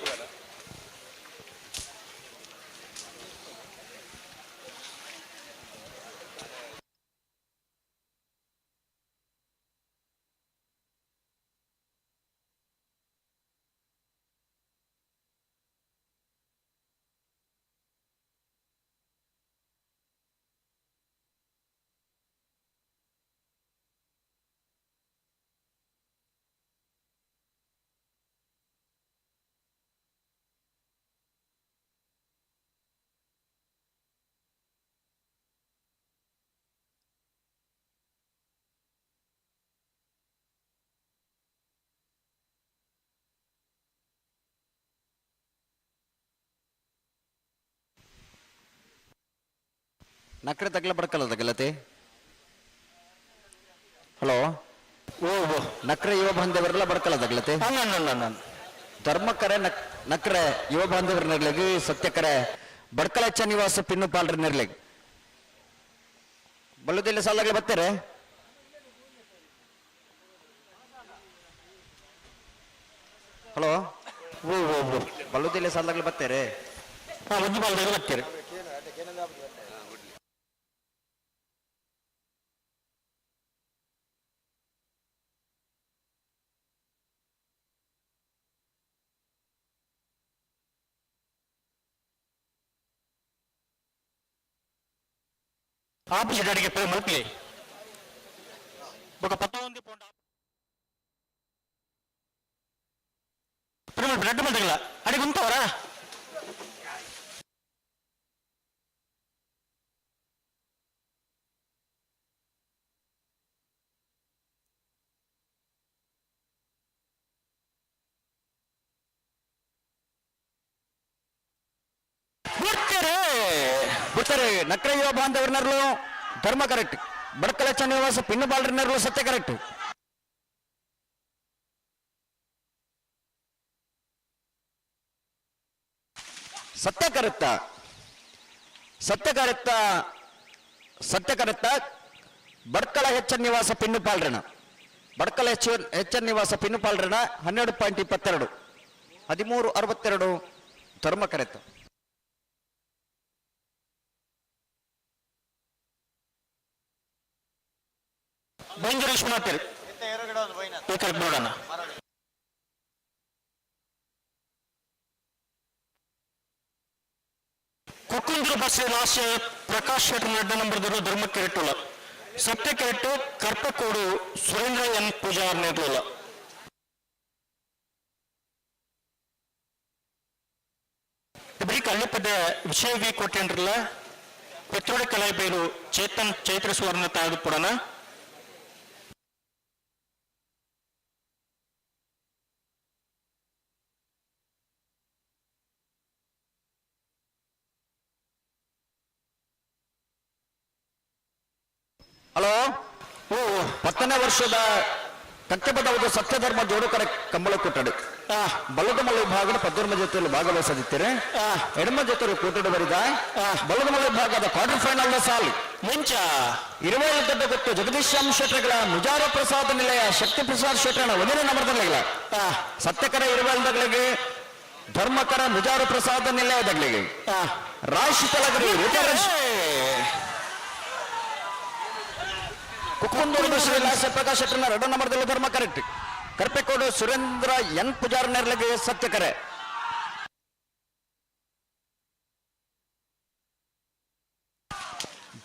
ನಕ್ರೆ ತಗ್ಲ ಬಡ್ಕಲ್ಲ ತಗಲತೆ. ಹಲೋ ಓ ಓ ನಕ್ರೆ ಯುವ ಬಾಂಧವರೆಲ್ಲ ಬಡ್ಕಲ್ಲ ತಗಲತೆ. ಧರ್ಮಕರೆ ನಕ್ರೆ ಯುವ ಬಾಂಧವರನ್ನರ್ಲಿಗೆ ಸತ್ಯಕರೆ ಬಡ್ಕಲಚ್ಚ ನಿವಾಸ ಪಿನ್ನು ಪಾಲ್ರ ನೆರ್ಲೆಗ್ ಬಲ್ಲುದಿಲ್ಲ ಸಾಲಾಗ್ಲಿ ಬರ್ತಾರೆ. ಹಲೋ, ಬಲ್ಲುದಿಲ್ಲ ಸಾಲಾಗ್ಲಿ ಬರ್ತಾರೆ. ಒಂದು ಬಾಲ್ದಾಗ ಬರ್ತೀರಿ. ಆಪೋಸಿಟ್ ಅಡಿಗೆ ಪೇ ಮಲ್ಪಲಿ ಬೊಕ ಪತ್ತೊಂದು ಪೋಂಡ ಬ್ರೆಡ್ ಮಲ್ತಗಲ ಅಡಿಗೆ ಉಂತವರ ಬಿಡ್ತಾರೆ. ನಕ್ರ ಯುವ ಬಾಂಧವರ್ನರ್ಲು ಧರ್ಮ ಕರೆಕ್ಟ್, ಬಡ್ಕಲ ಚನ್ನಿವಾಸ ಪಿನ್ನು ಬಾಲ್ರನರ್ಲು ಸತ್ಯ ಕರೆಕ್ಟ್. ಸತ್ಯ ಕರೆಕ್ತ ಸತ್ಯ ಕರೆಕ್ತ ಸತ್ಯ ಕರೆಕ್ತ. ಬಡ್ಕಲ ಹೆಚ್ಚ ನಿವಾಸ ಪಿನ್ನು ಪಾಲ್ರಣ, ಬಡ್ಕಲ ಹೆಚ್ಚ ನಿವಾಸ ಪಿನ್ನು ಪಾಲ್ರಣ 12.22, 13.62 ಧರ್ಮ ಕರೆಕ್ತ. ಬೆಂಗಳೂರು ವಿಶ್ವನಾಥ್ ನೋಡೋಣ. ಕುಕ್ಕುಂದ್ರ ಬಸ್ ಲಾಸ್ಟ್ ಪ್ರಕಾಶ್ ಶೆಟ್ಟರ್ ನಡ್ಡ ನಂಬರ್ ಧರ್ಮ ಕೆರೆಟ್ಟುಲ್ಲ ಸತ್ಯ ಕೆರೆಟ್ಟು ಕರ್ಪಕೋಡು ಸುರೇಂದ್ರ ಎನ್ ಪೂಜಾರ್ ನೇರ್ಲುಲ್ಲ. ಬರೀ ಕಲ್ಲಪದ ವಿಷಯ ವಿ ಕೊಟ್ಟೆಂಡ್ರಲ್ಲ ಪೆತ್ರೋಡಿ ಕಲಾಯಿಬೇರು ಚೇತನ್ ಚೈತ್ರ ಸುವರ್ಣ ತಾಯ್ದು ಪಡೋಣ. ಹಲೋ, 10ನೇ ವರ್ಷದ ಕಟ್ಟೆಪದವುದು ಸತ್ಯಧರ್ಮ ಜೋಡುಕರ ಕಂಬಳ ಕೊಟ್ಟಡು ಬಲ್ಲದಮಲ್ಲ ವಿಭಾಗದ ಪದ್ದರ್ಮ ಜೊತೆಯಲ್ಲಿ ಭಾಗವಹಿಸದಿತ್ತರೆ ಎಡಮ ಜೊತೆ ಕೂಟಡು ಬರಿದ ಬಲ್ಲದಮಲ್ಲ ವಿಭಾಗದ ಕ್ವಾರ್ಟರ್ ಫೈನಲ್ ಸಾಲು ಮುಂಚ 20 ದೊಡ್ಡ ಗೊತ್ತು ಜಗದೀಶ್ ಶ್ಯಾಮ್ ಶೆಟ್ಟರ್ಗಳ ಮುಜಾರ ಪ್ರಸಾದ ನಿಲಯ ಶಕ್ತಿ ಪ್ರಸಾದ್ ಶೆಟ್ಟರ್ನ ಒಂದನೇ ನಂಬರ್ದಲ್ಲಿಲ್ಲ ಸತ್ಯಕರ ಇರುವಲ್ದಗಳಿಗೆ ಧರ್ಮಕರ ಮುಜಾರ ಪ್ರಸಾದ ನಿಲಯದಗಳಿಗೆ ರಾಶಿ ತಲಗರಿ ಕುಕ್ಕುಂದೂರು ಶ್ರೀ ಲಾಸ್ಯ ಪ್ರಕಾಶ್ ಶೆಟ್ಟರ್ನ ಎರಡೋ ನಂಬರ್ದಲ್ಲಿ ಧರ್ಮ ಕರೆಕ್ಟ್. ಕರ್ಪೆಕೋಡು ಸುರೇಂದ್ರ ಎನ್ ಪೂಜಾರ್ ನೆರ್ಲಿಗೆ ಸತ್ಯಕರೆ.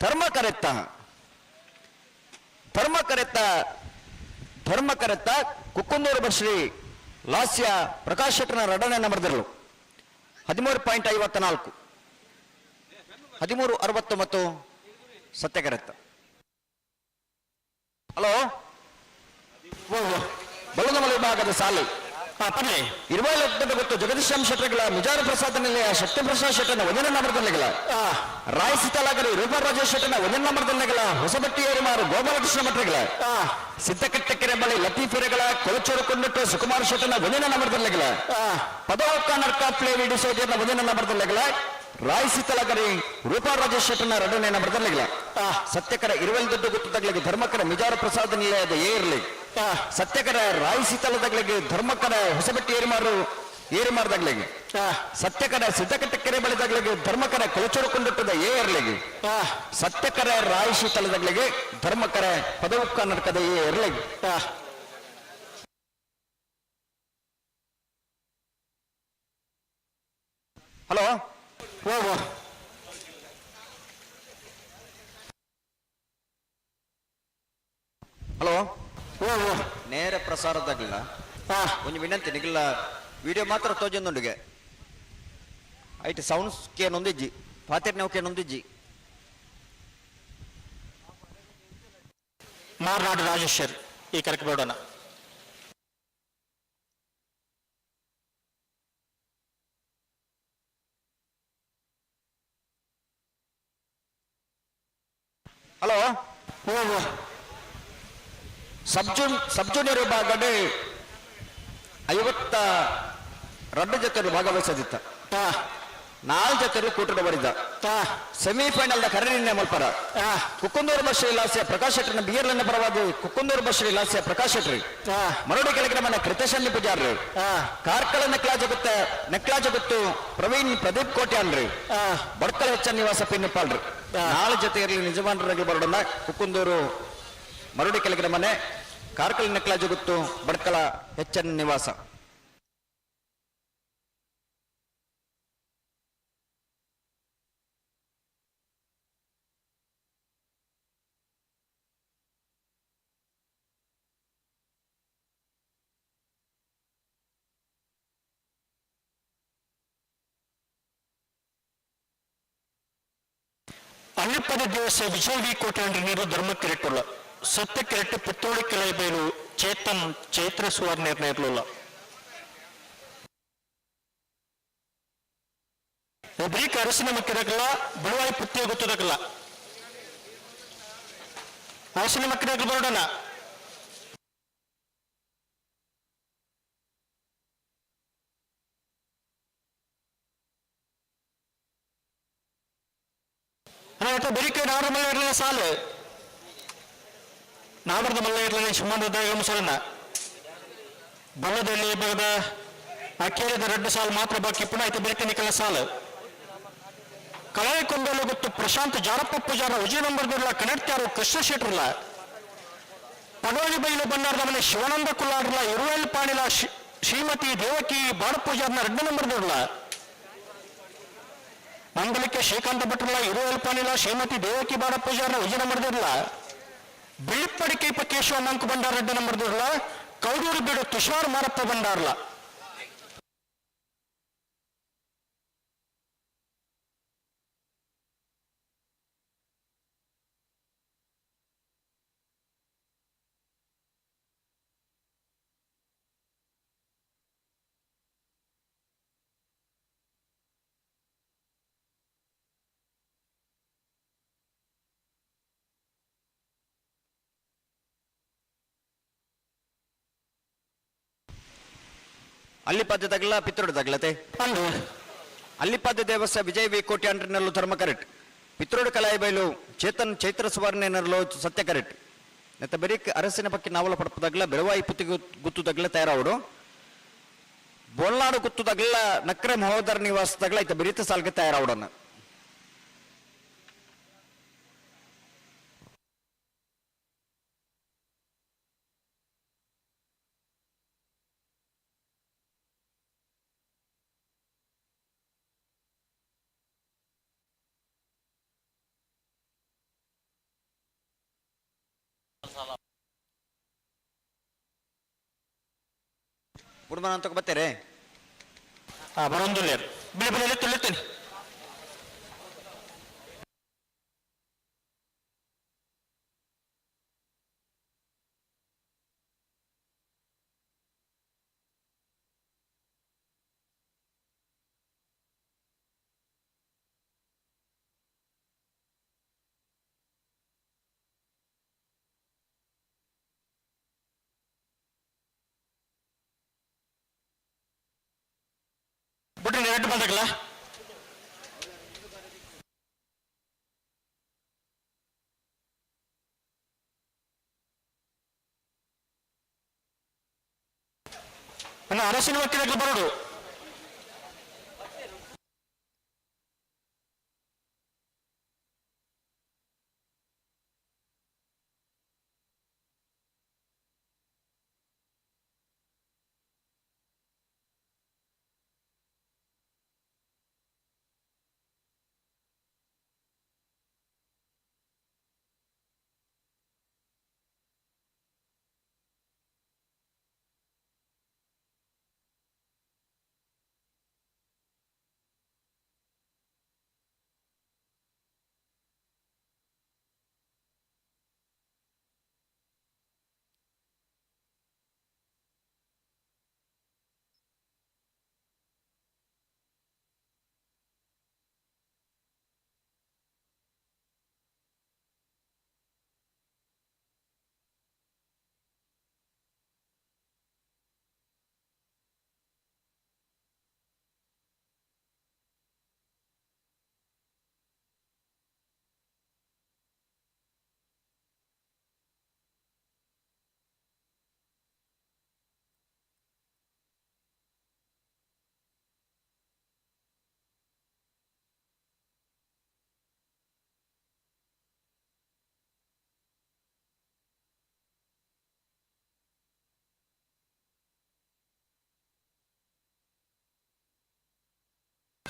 ಧರ್ಮ ಕರೆತ್ತ ಧರ್ಮ ಕರೆತ್ತ ಧರ್ಮ ಕರೆತ್ತ ಕುಕ್ಕುಂದೂರು ಶ್ರೀ ಲಾಸ್ಯ ಪ್ರಕಾಶ್ ಶೆಟ್ಟರ್ನ ಎರಡನೇ ನಂಬರ್ದಲ್ಲೂ 13.54 13.69 ಸತ್ಯಕರೆತ್ತ. ಹಲೋ, ಬಲ್ಲದಮಲ ವಿಭಾಗದ ಸಾಲು 20 ಗೊತ್ತು ಜಗದೀಶ್ ಶೆಟ್ಟರ್ಗಳ ಮುಜಾರ ಪ್ರಸಾದ ನಿಲಯ ಶಕ್ತಿ ಪ್ರಸಾದ್ ಶೆಟ್ಟರ್ನ ಒಂದನೇ ನಂಬರ್ದಲ್ಲಿಗಳ ರಾಯ್ ಸೀತಾಲಾಗರಿ ರೂಪಾ ರಾಜೇಶ್ ಶೆಟ್ಟರ್ನ ಒಂದನೇ ನಂಬರ್ದಲ್ಲಿಗಳ ಹೊಸಬಟ್ಟಿ ಏರಿಮಾರು ಗೋಪಾಲಕೃಷ್ಣ ಭಟ್ರಗಳ ಸಿದ್ದಕಟ್ಟೆಕೆರೆ ಬಳಿ ಲತೀಫಿರೆಗಳ ಕೊಳಚೂರು ಕೊಂಡಟ್ಟು ಸುಕುಮಾರ್ ಶೆಟ್ಟರ್ನ ಒಂದನೇ ನಂಬರ್ದಲ್ಲಿಗಳ ಪದವಕ್ಕ ನರ್ಕ ಫ್ಲೇವಿ ಡಿಸೋಜರ್ನ ಒಂದನೇ ನಂಬರ್ದಲ್ಲಿಗಳ ರಾಯ್ ಸೀತಾಲಾಗರಿ ರೂಪಾ ರಾಜೇಶ್ ಶೆಟ್ಟರ್ನ ಎರಡನೇ ನಂಬರ್ದಲ್ಲಿಗಳ ಸತ್ಯಕರ ಇರುವಲ್ ದೊಡ್ಡ ಗುತ್ತದಗಳಿಗೆ ಧರ್ಮಕರ ಮಿಜಾರ ಪ್ರಸಾದ ನಿಲಯದ ಏರ್ಲಿ ಸತ್ಯಕರ ರಾಯ್ ಸೀತಾಲದಗಳಿಗೆ ಧರ್ಮಕರ ಹೊಸಬಟ್ಟಿ ಏರಿಮಾರು ಏರಿಮಾರದಾಗ್ಲಿಗೆ ಸತ್ಯಕರ ಸಿದ್ದಕಟ್ಟೆಕೆರೆ ಬಳಿದಾಗ್ಲಿಗೆ ಧರ್ಮಕರ ಕೊಳಚೂರು ಕೊಂಡುಟ್ಟದ ಏರ್ಲಿಗೆ ಸತ್ಯಕರ ರಾಯ್ ಶೀತಲದಗಳಿಗೆ ಧರ್ಮಕರ ಪದವುಕ್ಕ ನಡ್ಕದ ಏರ್ಲಿಗೆ. ಹಲೋ, ಹಲೋ, ನೇರ ಪ್ರಸಾರದಾಗಲಿಲ್ಲ ಒಂದು ವಿನಂತಿ ನಿಗಲ್ಲ ವಿಡಿಯೋ ಮಾತ್ರ ತೋಜೊಂದುಂಡುಗೆ ಐಟ್ ಸೌಂಡ್ಸ್ ಕೇನೊಂದಿಜ್ಜಿ ಪಾತೆರ್ ನಾವು ಕೇನೊಂದಿಜ್ಜಿ. ಮಾರ್ನಾಡು ರಾಜೇಶ್ವರ್ ಈ ಕರೆಕ್ ಬೇಡೋಣ. ಹಲೋ, ಸಬ್ ಜೂನಿಯರ್ ವಿಭಾಗದ 52 ಜೊತೆ ಭಾಗವಹಿಸದಿತ್ತ. ನಾಲ್ ಜೊತೆಲು ಕೂಟದ ಬರಿದ ಸೆಮಿಫೈನಲ್ the ಕರೆ ನಿರ್ಣಯ ಮಲ್ಪರ ಕುಕ್ಕುಂದೂರು ಬಸ್ ಇಲಾಸೆ ಪ್ರಕಾಶ್ ಶೆಟ್ಟರ್ನ ಬಿಯರ್ಲನ್ನ ಪರವಾಗಿ ಕುಕ್ಕುಂದೂರು ಬಸ್ ಇಲಾಸೆ ಪ್ರಕಾಶ್ ಶೆಟ್ಟರ್ ಮರೋಡಿ ಕೆಳಗಿನ ಮನೆ ಕೃತಶನ್ನಿ ಪೂಜಾರ್ರು ಕಾರ್ಕಳ ನೆಕ್ಲಾ ಜಗುತ್ತ ನೆಕ್ಲಾ ಜಗುತ್ತು ಪ್ರವೀಣ್ ಪ್ರದೀಪ್ ಕೋಟ್ಯಾನ್ರಿ ಬಡ್ಕಳ ಹೆಚ್ಚ ನಿವಾಸ ಪಿನ್ನುಪಾಲ್ರಿ. ನಾಲ್ ಜೊತೆಯಲ್ಲಿ ನಿಜಮಾನರಾಗಿ ಬರೋಣ ಕುಕ್ಕುಂದೂರು ಮರುಡಿ ಕೆಳಗಿನ ಮನೆ ಕಾರ್ಕಳ ನೆಕ್ಲಾ ಜಗುತ್ತು ಬಡ್ಕಳ ಹೆಚ್ಚನ್ ನಿವಾಸ. ಅಲ್ಲಿಪ್ಪದ ದಿವಸ ವಿಜಯ್ ವಿ ಕೋಟ್ಯಾಂಡ್ರಿ ನೀರು ಧರ್ಮ ಕಿರೆಟ್ಟುಲ್ಲ ಸತ್ಯ ಕಿರೆಟ್ಟು ಪಿತ್ತೋಳಿ ಕಿಲೈಬೇಲು ಚೇತನ್ ಚೈತ್ರ ಸುವರ್ಣ ಇರಲಿಲ್ಲ. ಒಬ್ರಿಗೆ ಅರಸಿನ ಮಕ್ಕಿರಕಲ್ಲ ಬಿಳುವಾಯಿ ಪುತ್ತಿಯ ಗೊತ್ತದಕ್ಕಲ್ಲ ಅರಸಿನ ಮಕ್ಕಿರಕಲ್ಲ ಬರೋಣ. ಬೆರಿಕೆ ನಾವರ ಮಲ್ಲ ಇರಲಿಲ್ಲ ಸಾಲು ನಾವರದ ಮಲ್ಲ ಇರಲಿಲ್ಲ ಸುಮ್ಮನ ಮುಸಲನ್ನ ಬಲ್ಲದಲ್ಲಿ ಬಗದ ಅಕ್ಕೇರಿದ ರೆಡ್ಡು ಸಾಲು ಮಾತ್ರ ಬಾಕಿ ಪುನಃ ಆಯ್ತು ಬೆರಿಕೆ ನಿಕಲ ಸಾಲು ಕಲಾಯಿ ಗೊತ್ತು ಪ್ರಶಾಂತ್ ಜಾರಪ್ಪ ಪೂಜಾರ ವಿಜಯ ನಂಬರ್ದಿರ್ಲ ಕನ್ನಡ್ತ್ಯಾರು ಕೃಷ್ಣ ಶೆಟ್ರಲ್ಲ ಪಡೋಳಿ ಬೈಲು ಬನ್ನಾರ್ದ ಮನೆ ಶಿವಾನಂದ ಕುಲ್ಲಾಡ್ರಲ್ಲ ಇರುವೆಲ್ ಪಾಣಿಲ ಶ್ರೀಮತಿ ದೇವಕಿ ಬಾಡಪೂಜಾರ್ನ ರೆಡ್ಡು ನಂಬರ್ದಿರ್ಲ ನಂದಲಿಕ್ಕೆ ಶ್ರೀಕಾಂತ ಭಟ್ರಲ್ಲ ಇರುವೆಲ್ ಪಾಣಿಲ ಶ್ರೀಮತಿ ದೇವಕಿ ಬಾಡ ಪೂಜಾರ್ನ ವಿಜಯ ನಂಬರ್ದಿರ್ಲ ಬಿಳಿಪ್ಪಡಿಕೈಪ ಕೇಶವ ಮಂಕು ಬಂಡಾರ ರೆಡ್ಡು ನಂಬರ್ದಿರ್ಲ ಕೌಡೂರು ಬೀಡು ತುಷಾರ್ ಮಾರಪ್ಪ ಬಂಡಾರ್ಲ. ಅಲ್ಲಿಪದ್ಯ ತಗಲ ಪಿತೃಡು ತಗಲತೆ ಅಲ್ಲಿಪದ್ಯ ದೇವಸ್ಥ ವಿಜಯ್ ವಿ ಕೋಟ್ಯಾಂಡ್ರಿನಲ್ಲೂ ಧರ್ಮ ಕರೆಕ್ಟ್ ಪಿತೃಡು ಕಲಾಯಿ ಬೈಲು ಚೇತನ್ ಚೈತ್ರ ಸುವರ್ಣನಲ್ಲೂ ಸತ್ಯ ಕರೆಕ್ಟ್ ನೆತ್ತ ಬರೀಕ್ ಅರಸಿನ ಪಕ್ಕಿ ನಾವಲ ಪಡಪದಾಗಲ ಬೆಳವಾಯಿ ಪುತ್ತಿ ಗುತ್ತು ತಗಲ ತಯಾರಾವಡು ಬೋಲ್ನಾಡು ಗುತ್ತು ತಗಲ ನಕ್ರೆ ಮಹೋದರ ನಿವಾಸ ತಗಲ ಐತ ಬರೀತ ಸಾಲ್ಗೆ ತಯಾರಾವಡನ್ನ. ಕುಡುಂಬ ಅಂತ ಬರ್ತಾರೆ. ಬರೋಂದಿಲ್ಲ ಬಿಳಿ ಬಿಳಿ ತುಳಿತೀನಿ. ಬಿಟ್ರಿ ಎರಡು ಬಂದಾಗಲ್ಲ. ಅಣ್ಣ ಅರಸಿನ ವಕೀಲರು ಬರೋದು.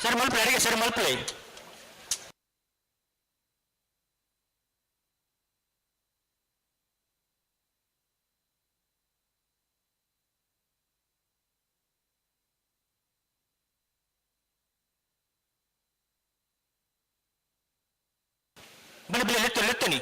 ಸರಿ ಮಲ್ಪಲೆ, ಅಡಿಗೆ ಸರಿ ಮಲ್ಪಲೆ. ಬಲೆ ಬಲೆ ಲೆತ್ತು ಲೆತ್ತನಿ.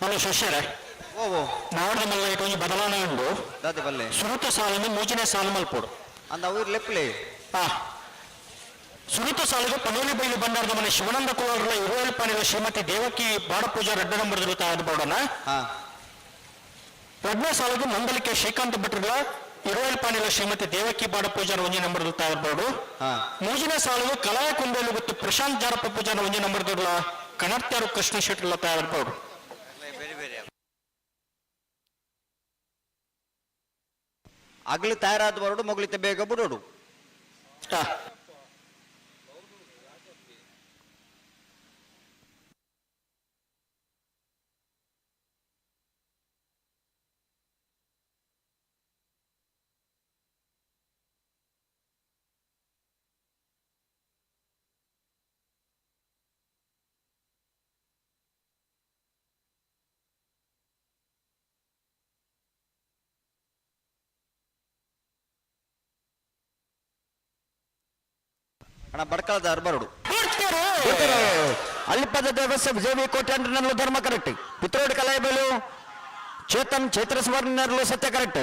ಹಲೋ ಶಶಿಯರೇ, ಓ ಓ ನಾವದ ಮಲ್ಲ ಒಂಜಿ ಬದಲಾವಣೆ ಉಂಡು. ದಾದೆ ಬಲ್ಲೆ? ಸುರುತ ಸಾಲನ್ನು ಮೂಜನೇ ಸಾಲು ಮಲ್ಪೋಡು. ಅಂದ ಅವ್ರು ಲೆಪ್ಲೆ. ಸುರುತ ಸಾಲಿಗೆ ಪನೋಲಿ ಬೈಲು ಬಂಡಾರದ ಮನೆ ಶಿವಾನಂದ ಕುಮಾರ್ಲ ಇರುವಲ್ ಪಾಣಿಲ ಶ್ರೀಮತಿ ದೇವಕಿ ಬಾಡಪೂಜಾ ರಡ್ಡ ನಂಬರ್ ತಾಯದ ಬೋಡನ. ಎರಡನೇ ಸಾಲಿಗೆ ನಂದಲಿಕೆ ಶ್ರೀಕಾಂತ್ ಭಟ್ರಲ ಇರುವಲ್ ಪಾಣಿಲ ಶ್ರೀಮತಿ ದೇವಕಿ ಬಾಡಪೂಜಾರ ಒಂಜಿ ನಂಬರ್ ತಾಯದ ಬೋಡು. ಮೂಜನೇ ಸಾಲಿಗೆ ಕಲಾಯ ಕುಂಬೇಲು ಗೊತ್ತು ಪ್ರಶಾಂತ್ ಜಾರಪ್ಪ ಪೂಜಾರ ಒಂಜಿ ನಂಬರ್ ದೊಡ್ಲ ಕಣರ್ತ್ಯಾರು ಕೃಷ್ಣ ಶೆಟ್ಟರ್ಲ ತಾಯದ ಬೋಡು. ಅಗಲು ತಯಾರಾದ ಬರೋಡು ಮಗುಳಿತ ಬೇಗ ಬಿಡೋಡು. ಅಣ್ಣ ಬಡ್ಕಳದಾರ ಬರೋಡು. ಅಲ್ಲಿಪದ ದೇವಸ್ಥ ವಿಜಯ ಕೋಟೆ ಅಂದ್ರೆ ಧರ್ಮ ಕರೆಕ್ಟ್. ಪಿತ್ರೋಡ್ ಕಲಾಯಬಲು ಚೇತನ್ ಚೈತ್ರ ಸುವರ್ಣರ್ಲು ಸತ್ಯ ಕರೆಕ್ಟ್.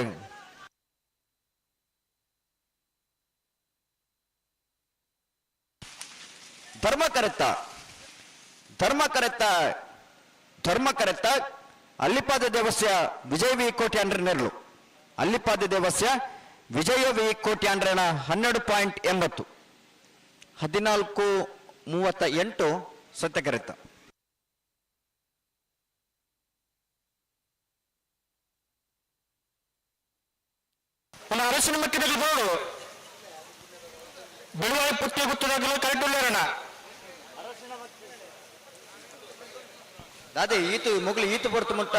ಧರ್ಮ ಕರೆತ್ತ ಧರ್ಮ ಕರೆತ್ತ ಧರ್ಮ ಕರೆತ್ತ ಅಲ್ಲಿಪಾದ ದೇವಸ್ಯ ವಿಜಯ ವಿ ಕೋಟೆ ಅಂದ್ರೆ ನೆರಳು. ಅಲ್ಲಿಪಾದ ದೇವಸ್ಯ ವಿಜಯ ವಿ ಕೋಟೆ ಅಂಡ್ರನ 12.80 14.38 ಸತ್ಯ ಕರೆತ್ತ. ನನ್ನ ಅರಸಿನ ಮಕ್ಕಳಿಗೆ ಬೋಡು ಬೆಳುವಾಯಿ ಪುತ್ತಿ ಗುತ್ತದಾಗಲೂ ಕರೆಕ್ಟ್ ಉಳ್ಳೇರಣ. ದಾದೆ ಈತು ಮುಗ್ಲು ಈತು ಬರ್ತು ಮುಟ್ಟ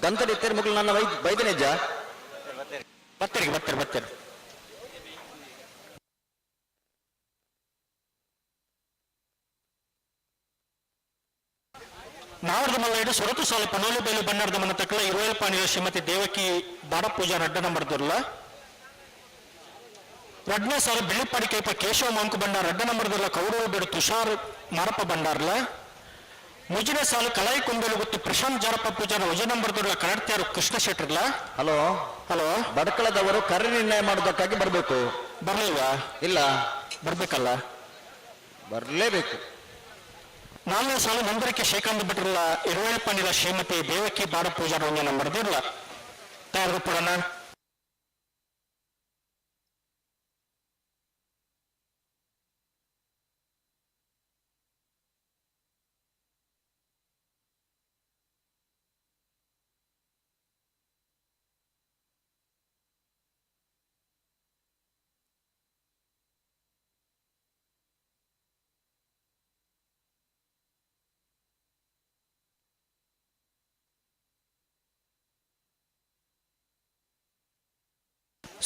ಗಂತಡಿ ಇತ್ತೇರು ಮುಗ್ಲು ನನ್ನ ಬೈದನೆಜ್ಜ. ಬತ್ತರಿಗೆ ಬತ್ತರಿ ಬತ್ತರಿ. ನಾವರದ ಮಲ್ಲೈಡು ಸೊರತು ಸಾಲು ಪನೋಲಿ ಬೇಲು ಬಣ್ಣಾರದ ಮನ ತಕ್ಕಲ ಇರುವಲ್ ಪಾಣಿಯ ಶ್ರೀಮತಿ ದೇವಕಿ ಬಾಡಪೂಜಾ ರಡ್ಡ ನಂಬರ್ ದೊರ್ಲ. ರಡ್ಡನೇ ಸಾಲು ಬೆಳ್ಳಿಪಾಡಿ ಕೈಪ ಕೇಶವ ಮಾಂಕು ಬಂಡಾರ ರಡ್ಡ ನಂಬರ್ ದೊರ್ಲ ಕೌರವ ಬೇಡು ತುಷಾರ್ ಮಾರಪ್ಪ ಬಂಡಾರ್ಲ. ಮುಜಿನ ಸಾಲು ಕಲಾಯಿ ಕುಂಬೇಲು ಗೊತ್ತು ಪ್ರಶಾಂತ್ ಜಾರಪ್ಪ ಪೂಜಾರ ವಜ ನಂಬರ್ ದೊರ್ಲ ಕರಡ್ತಿಯಾರು ಕೃಷ್ಣ ಶೆಟ್ಟರ್ಲ. ಹಲೋ ಹಲೋ, ಬಡ್ಕಳದವರು ಕರೆ ನಿರ್ಣಯ ಮಾಡೋದಕ್ಕಾಗಿ ಬರಬೇಕು. ಬರ್ಲಿಲ್ವಾ? ಇಲ್ಲ, ಬರ್ಬೇಕಲ್ಲ, ಬರಲೇಬೇಕು. ನಾಲ್ಕನೇ ಸಾಲು ನಂದರಿಕೆ ಶ್ರೀಕಾಂತ್ ಭಟ್ರಲ್ಲ ಇರುವೇಳು ಪಾಂಡಿಲ ಶ್ರೀಮತಿ ದೇವಕಿ ಬಾಡ ಪೂಜಾರ ಒಂಜ ನಂಬರ್ ದಿರ್ಲ ತಯಾರು ಪಡೋಣ.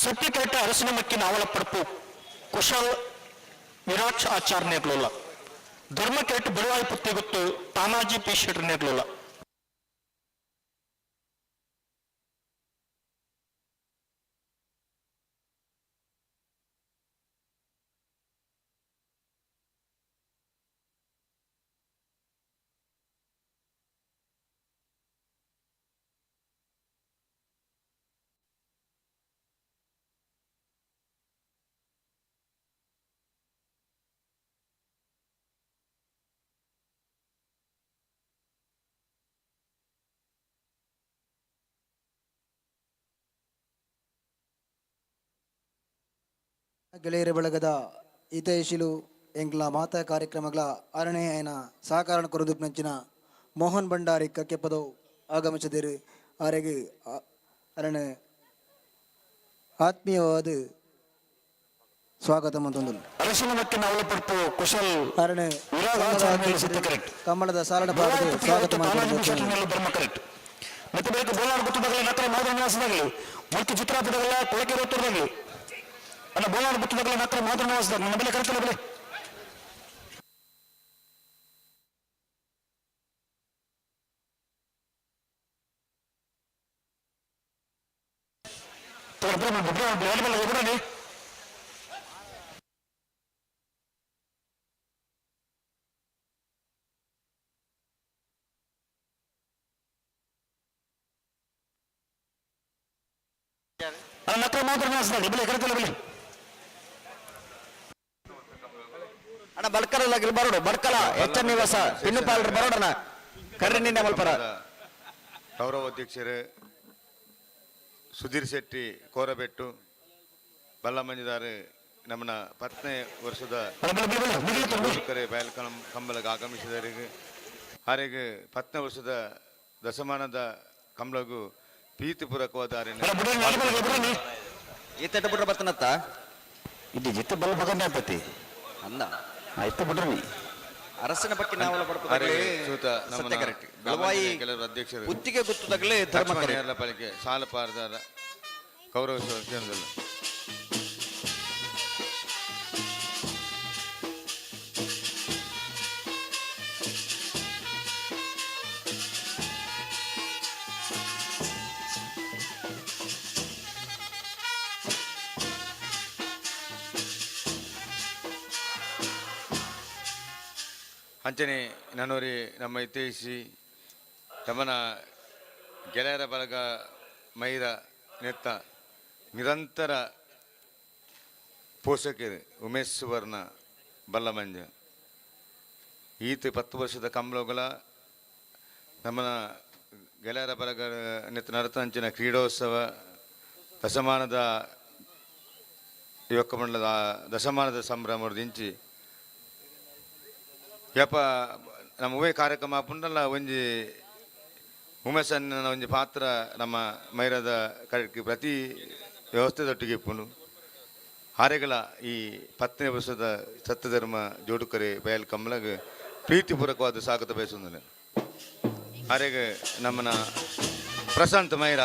ಸತ್ಯಕೇಟ ಅರಸಿನ ಮಕ್ಕಿ ನಾವಲಪಡಪು ಕುಶಲ್ ವಿರಾಟ್ ಆಚಾರ್ ನೇರ್ಲುಲ್ಲ. ಧರ್ಮಕೇಟ ಬಿಳುವಾಯಿ ಪುತ್ತಿ ಗೊತ್ತು ತಾನಾಜಿ ಪಿ ಶೆಟ್ರ್ ನೇರ್ಲುಲ್ಲ. ಗೆಳೆಯರ ಬಳಗದ ಹಿತೈಷಿಲು ಎಂಕ್ಲ ಮಾತಾ ಕಾರ್ಯಕ್ರಮಗಳ ಅರಣೆಯನ ಸಹಕಾರ ಕೊರದುಪ್ನಂಚಿನ ಮೋಹನ್ ಭಂಡಾರಿ ಕಕ್ಕೆಪದವು ಆಗಮಿಸಿದರು. ಆರೆಗೆ ಅರಣೆ ಆತ್ಮೀಯವಾದ ಸ್ವಾಗತ ಮಂತೊಂದು ಅರಸಿನ ನವಲಪಡ್ಪು ಕುಶಲ್ ಅರಣೆ ಕಮಲದ ಸಾಲನ ಪಾಡದು ಸ್ವಾಗತ ಧರ್ಮ ಕರೆಕ್ಟ್. ಮತ್ತೆ ಬೇಕು ಬೋಲಾಡ್ ಗುತ್ತದಾಗಲಿ ನಕರ ಮಾದರಿ ನಿವಾಸದಾಗಲಿ ಮುಲ್ಕಿ ಚಿತ್ರಾಪುರದಲ್ಲ ಕೊಳಕೆ ರೋತ್ತರದಾಗಲಿ ಅಲ್ಲ ಬೋಲಾಡ್ ಗುತ್ತದಾಗಲಿ ನಕರ ಮಾದರಿ ನಿವಾಸದಾಗ ನನ್ನ ಬೆಲೆ ಕರೆಕ್ಟ್ ಬೆಲೆ ಅಣ್ಣ ಬಡ್ಕಲ ಬರೋಡು ಬಡ್ಕಲ ಎಚ್ ಎನ್ ನಿವಾಸ ಪಿನ್ನುಪಾಲ್ರು ಬರೋಡಣ ಕರ್ರಿ ನಿನ್ನೆ ಮಲ್ಪರ. ಗೌರವ ಅಧ್ಯಕ್ಷರು ಸುಧೀರ್ ಶೆಟ್ಟಿ ಕೋರಬೆಟ್ಟು ಬಲ್ಲಮಂಜಿದಾರು ನಮ್ಮನ 10ನೇ ವರ್ಷದ ಕರೆ ಬಯಲ್ ಕಂಬಳಗೆ ಆಗಮಿಸಿದರಿಗೆ ಹಾಗೆ 10ನೇ ವರ್ಷದ ದಶಮಾನದ ಕಂಬಳಗೂ ಪ್ರೀತಿಪೂರ್ವಕವಾದ ಈತಟ ಬಿಟ್ರೆ ಬರ್ತನತ್ತ ಇದು ಜಿತ್ತ ಬಲ್ಲ ಭಗಂಡ ಆಗ್ತತಿ ಅಂದ ಆಯ್ತು ಬಿಡ್ರಿ. ಅರಸನ ಬಗ್ಗೆ ನಾವು ಸತ್ಯ ಕರೆಕ್ಟ್. ಬೆಳವಾಯಿ ಅಧ್ಯಕ್ಷರು ಗುತ್ತಿಗೆ ಗುತ್ತದಾಗಲೇ ಧರ್ಮ ಕರೆಕ್ಟ್. ಪಾಲಿಕೆ ಸಾಲ ಪಾರದಾರ ಗೌರವಿಸುವ ಕೇಂದ್ರದಲ್ಲಿ ಅಂಚನೆ ನಾನೋರಿ ನಮ್ಮ ಹಿತೈಷಿ ತಮ್ಮನ ಗೆಳೆಯರ ಬಳಗ ಮೈರ ನೆತ್ತ ನಿರಂತರ ಪೋಷಕರು ಉಮೇಶ್ ಸುವರ್ಣ ಬಲ್ಲಮಂಜ ಈತ 10 ವರ್ಷದ ಕಂಬಳಗಳ ನಮ್ಮನ ಗೆಳೆಯರ ಬಳಗ ನೆತ್ತ ನರತಂಚಿನ ಕ್ರೀಡೋತ್ಸವ ದಶಮಾನದ ಯುವಕ ಮಂಡಲದ ದಶಮಾನದ ಸಂಭ್ರಮದಿಂಚಿ ಯಪ್ಪ ನಮ್ಮ ಉವೆ ಕಾರ್ಯಕ್ರಮ ಪುಂಡಲ್ಲ ಒಂಜಿ ಉಮೇಶನ್ನ ಒಂಜಿ ಪಾತ್ರ ನಮ್ಮ ಮೈರದ ಕಾರ್ಯಕ್ಕೆ ಪ್ರತಿ ವ್ಯವಸ್ಥೆದೊಟ್ಟಿಗೆ ಇಪ್ಪುಂಡು. ಹಾರೆಗಳ ಈ 10ನೇ ವರ್ಷದ ಸತ್ಯಧರ್ಮ ಜೋಡುಕರೆ ಬಯಲ್ ಕಮಲಗ್ ಪ್ರೀತಿಪೂರ್ವಕವಾದ ಸ್ವಾಗತ ಬಯಸುವುದಿಲ್ಲ. ಹಾರೆಗೆ ನಮ್ಮನ ಪ್ರಶಾಂತ್ ಮೈರ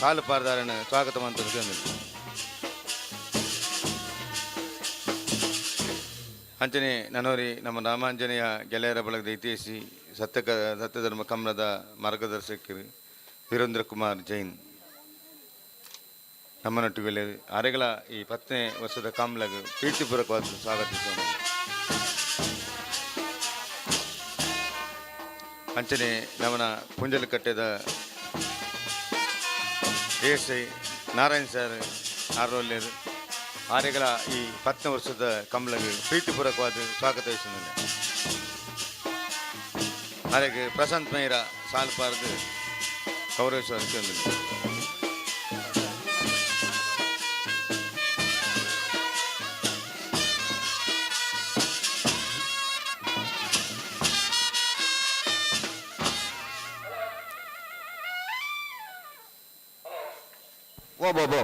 ಸಾಲು ಪಾರದಾರನ ಸ್ವಾಗತ ಅಂತ. ಅಂಚನೆ ನನೋರಿ ನಮ್ಮ ರಾಮಾಂಜನೇಯ ಗೆಳೆಯರ ಬಳಗದ ಇತಿಹಾಸಿ ಸತ್ಯಧರ್ಮ ಕಮಲದ ಮಾರ್ಗದರ್ಶಕರು ವೀರೇಂದ್ರ ಕುಮಾರ್ ಜೈನ್ ನಮ್ಮನೊಟ್ಟಿಗೆ ಅರೆಗಳ ಈ 10ನೇ ವರ್ಷದ ಕಮಲಗ್ ಪ್ರೀತಿಪೂರ್ವಕವಾದ ಸ್ವಾಗತಿಸೋಣ. ಅಂಚನೆ ನಮ್ಮನ ಪುಂಜಲಕಟ್ಟೆದ ಎಸ್ I Narayan sir ಆರೋಲ್ಯರು ಆರೆಗಳ ಈ 10ನೇ ವರ್ಷದ ಕಮಲಗೆ ಪ್ರೀತಿಪೂರ್ವಕವಾದ ಸ್ವಾಗತ. ಆರೆಗೆ ಪ್ರಶಾಂತ್ ಮೈರ ಸಾಲ್ಪಾರ್ದು ಗೌರವಿಸುವ ಓ ಬೋ ಬೋ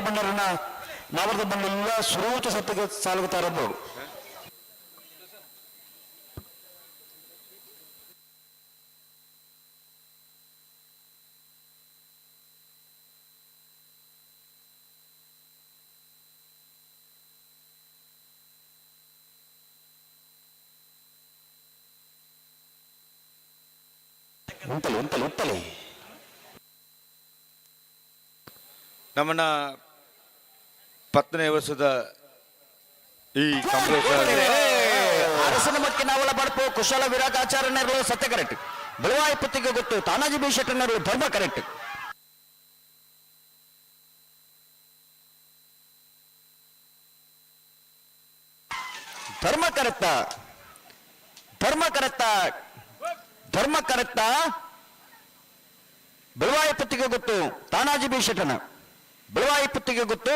ಬಂಡರನ್ನ ನಾವರ್ದ ಬಂಡೆಲ್ಲ ಸುರೂತ ಸತ್ತಿಗೆ ಸಾಲುತ್ತಾರದ್ದು. ಉಂಟಲಿ ಉಂಟಲಿ ಉಂಟಲಿ ನಮ್ಮನ್ನ 10ನೇ ವರ್ಷದ ಈ ಅರಸನ ಮಕ್ಕಿ ನಾವಲ ಬಡಪು ಕುಶಲ ವಿರಾಗಾಚಾರ್ಯನರು ಸತ್ಯ ಕರೆಕ್ಟ್. ಬೆಳವಾಯಿ ಪುತ್ತಿಗೆ ಗೊತ್ತು ತಾನಾಜಿ ಬಿ ಶೆಟ್ಟನರು ಧರ್ಮ ಕರೆಕ್ಟ್. ಧರ್ಮ ಕರೆಕ್ಟ ಧರ್ಮ ಕರೆಕ್ಟ ಧರ್ಮ ಕರೆಕ್ಟ ಬೆಳವಾಯಿ ಪುತ್ತಿಗೆ ಗೊತ್ತು ತಾನಾಜಿ ಬಿ ಶೆಟ್ಟನ. ಬೆಳವಾಯಿ ಪುತ್ತಿಗೆ ಗೊತ್ತು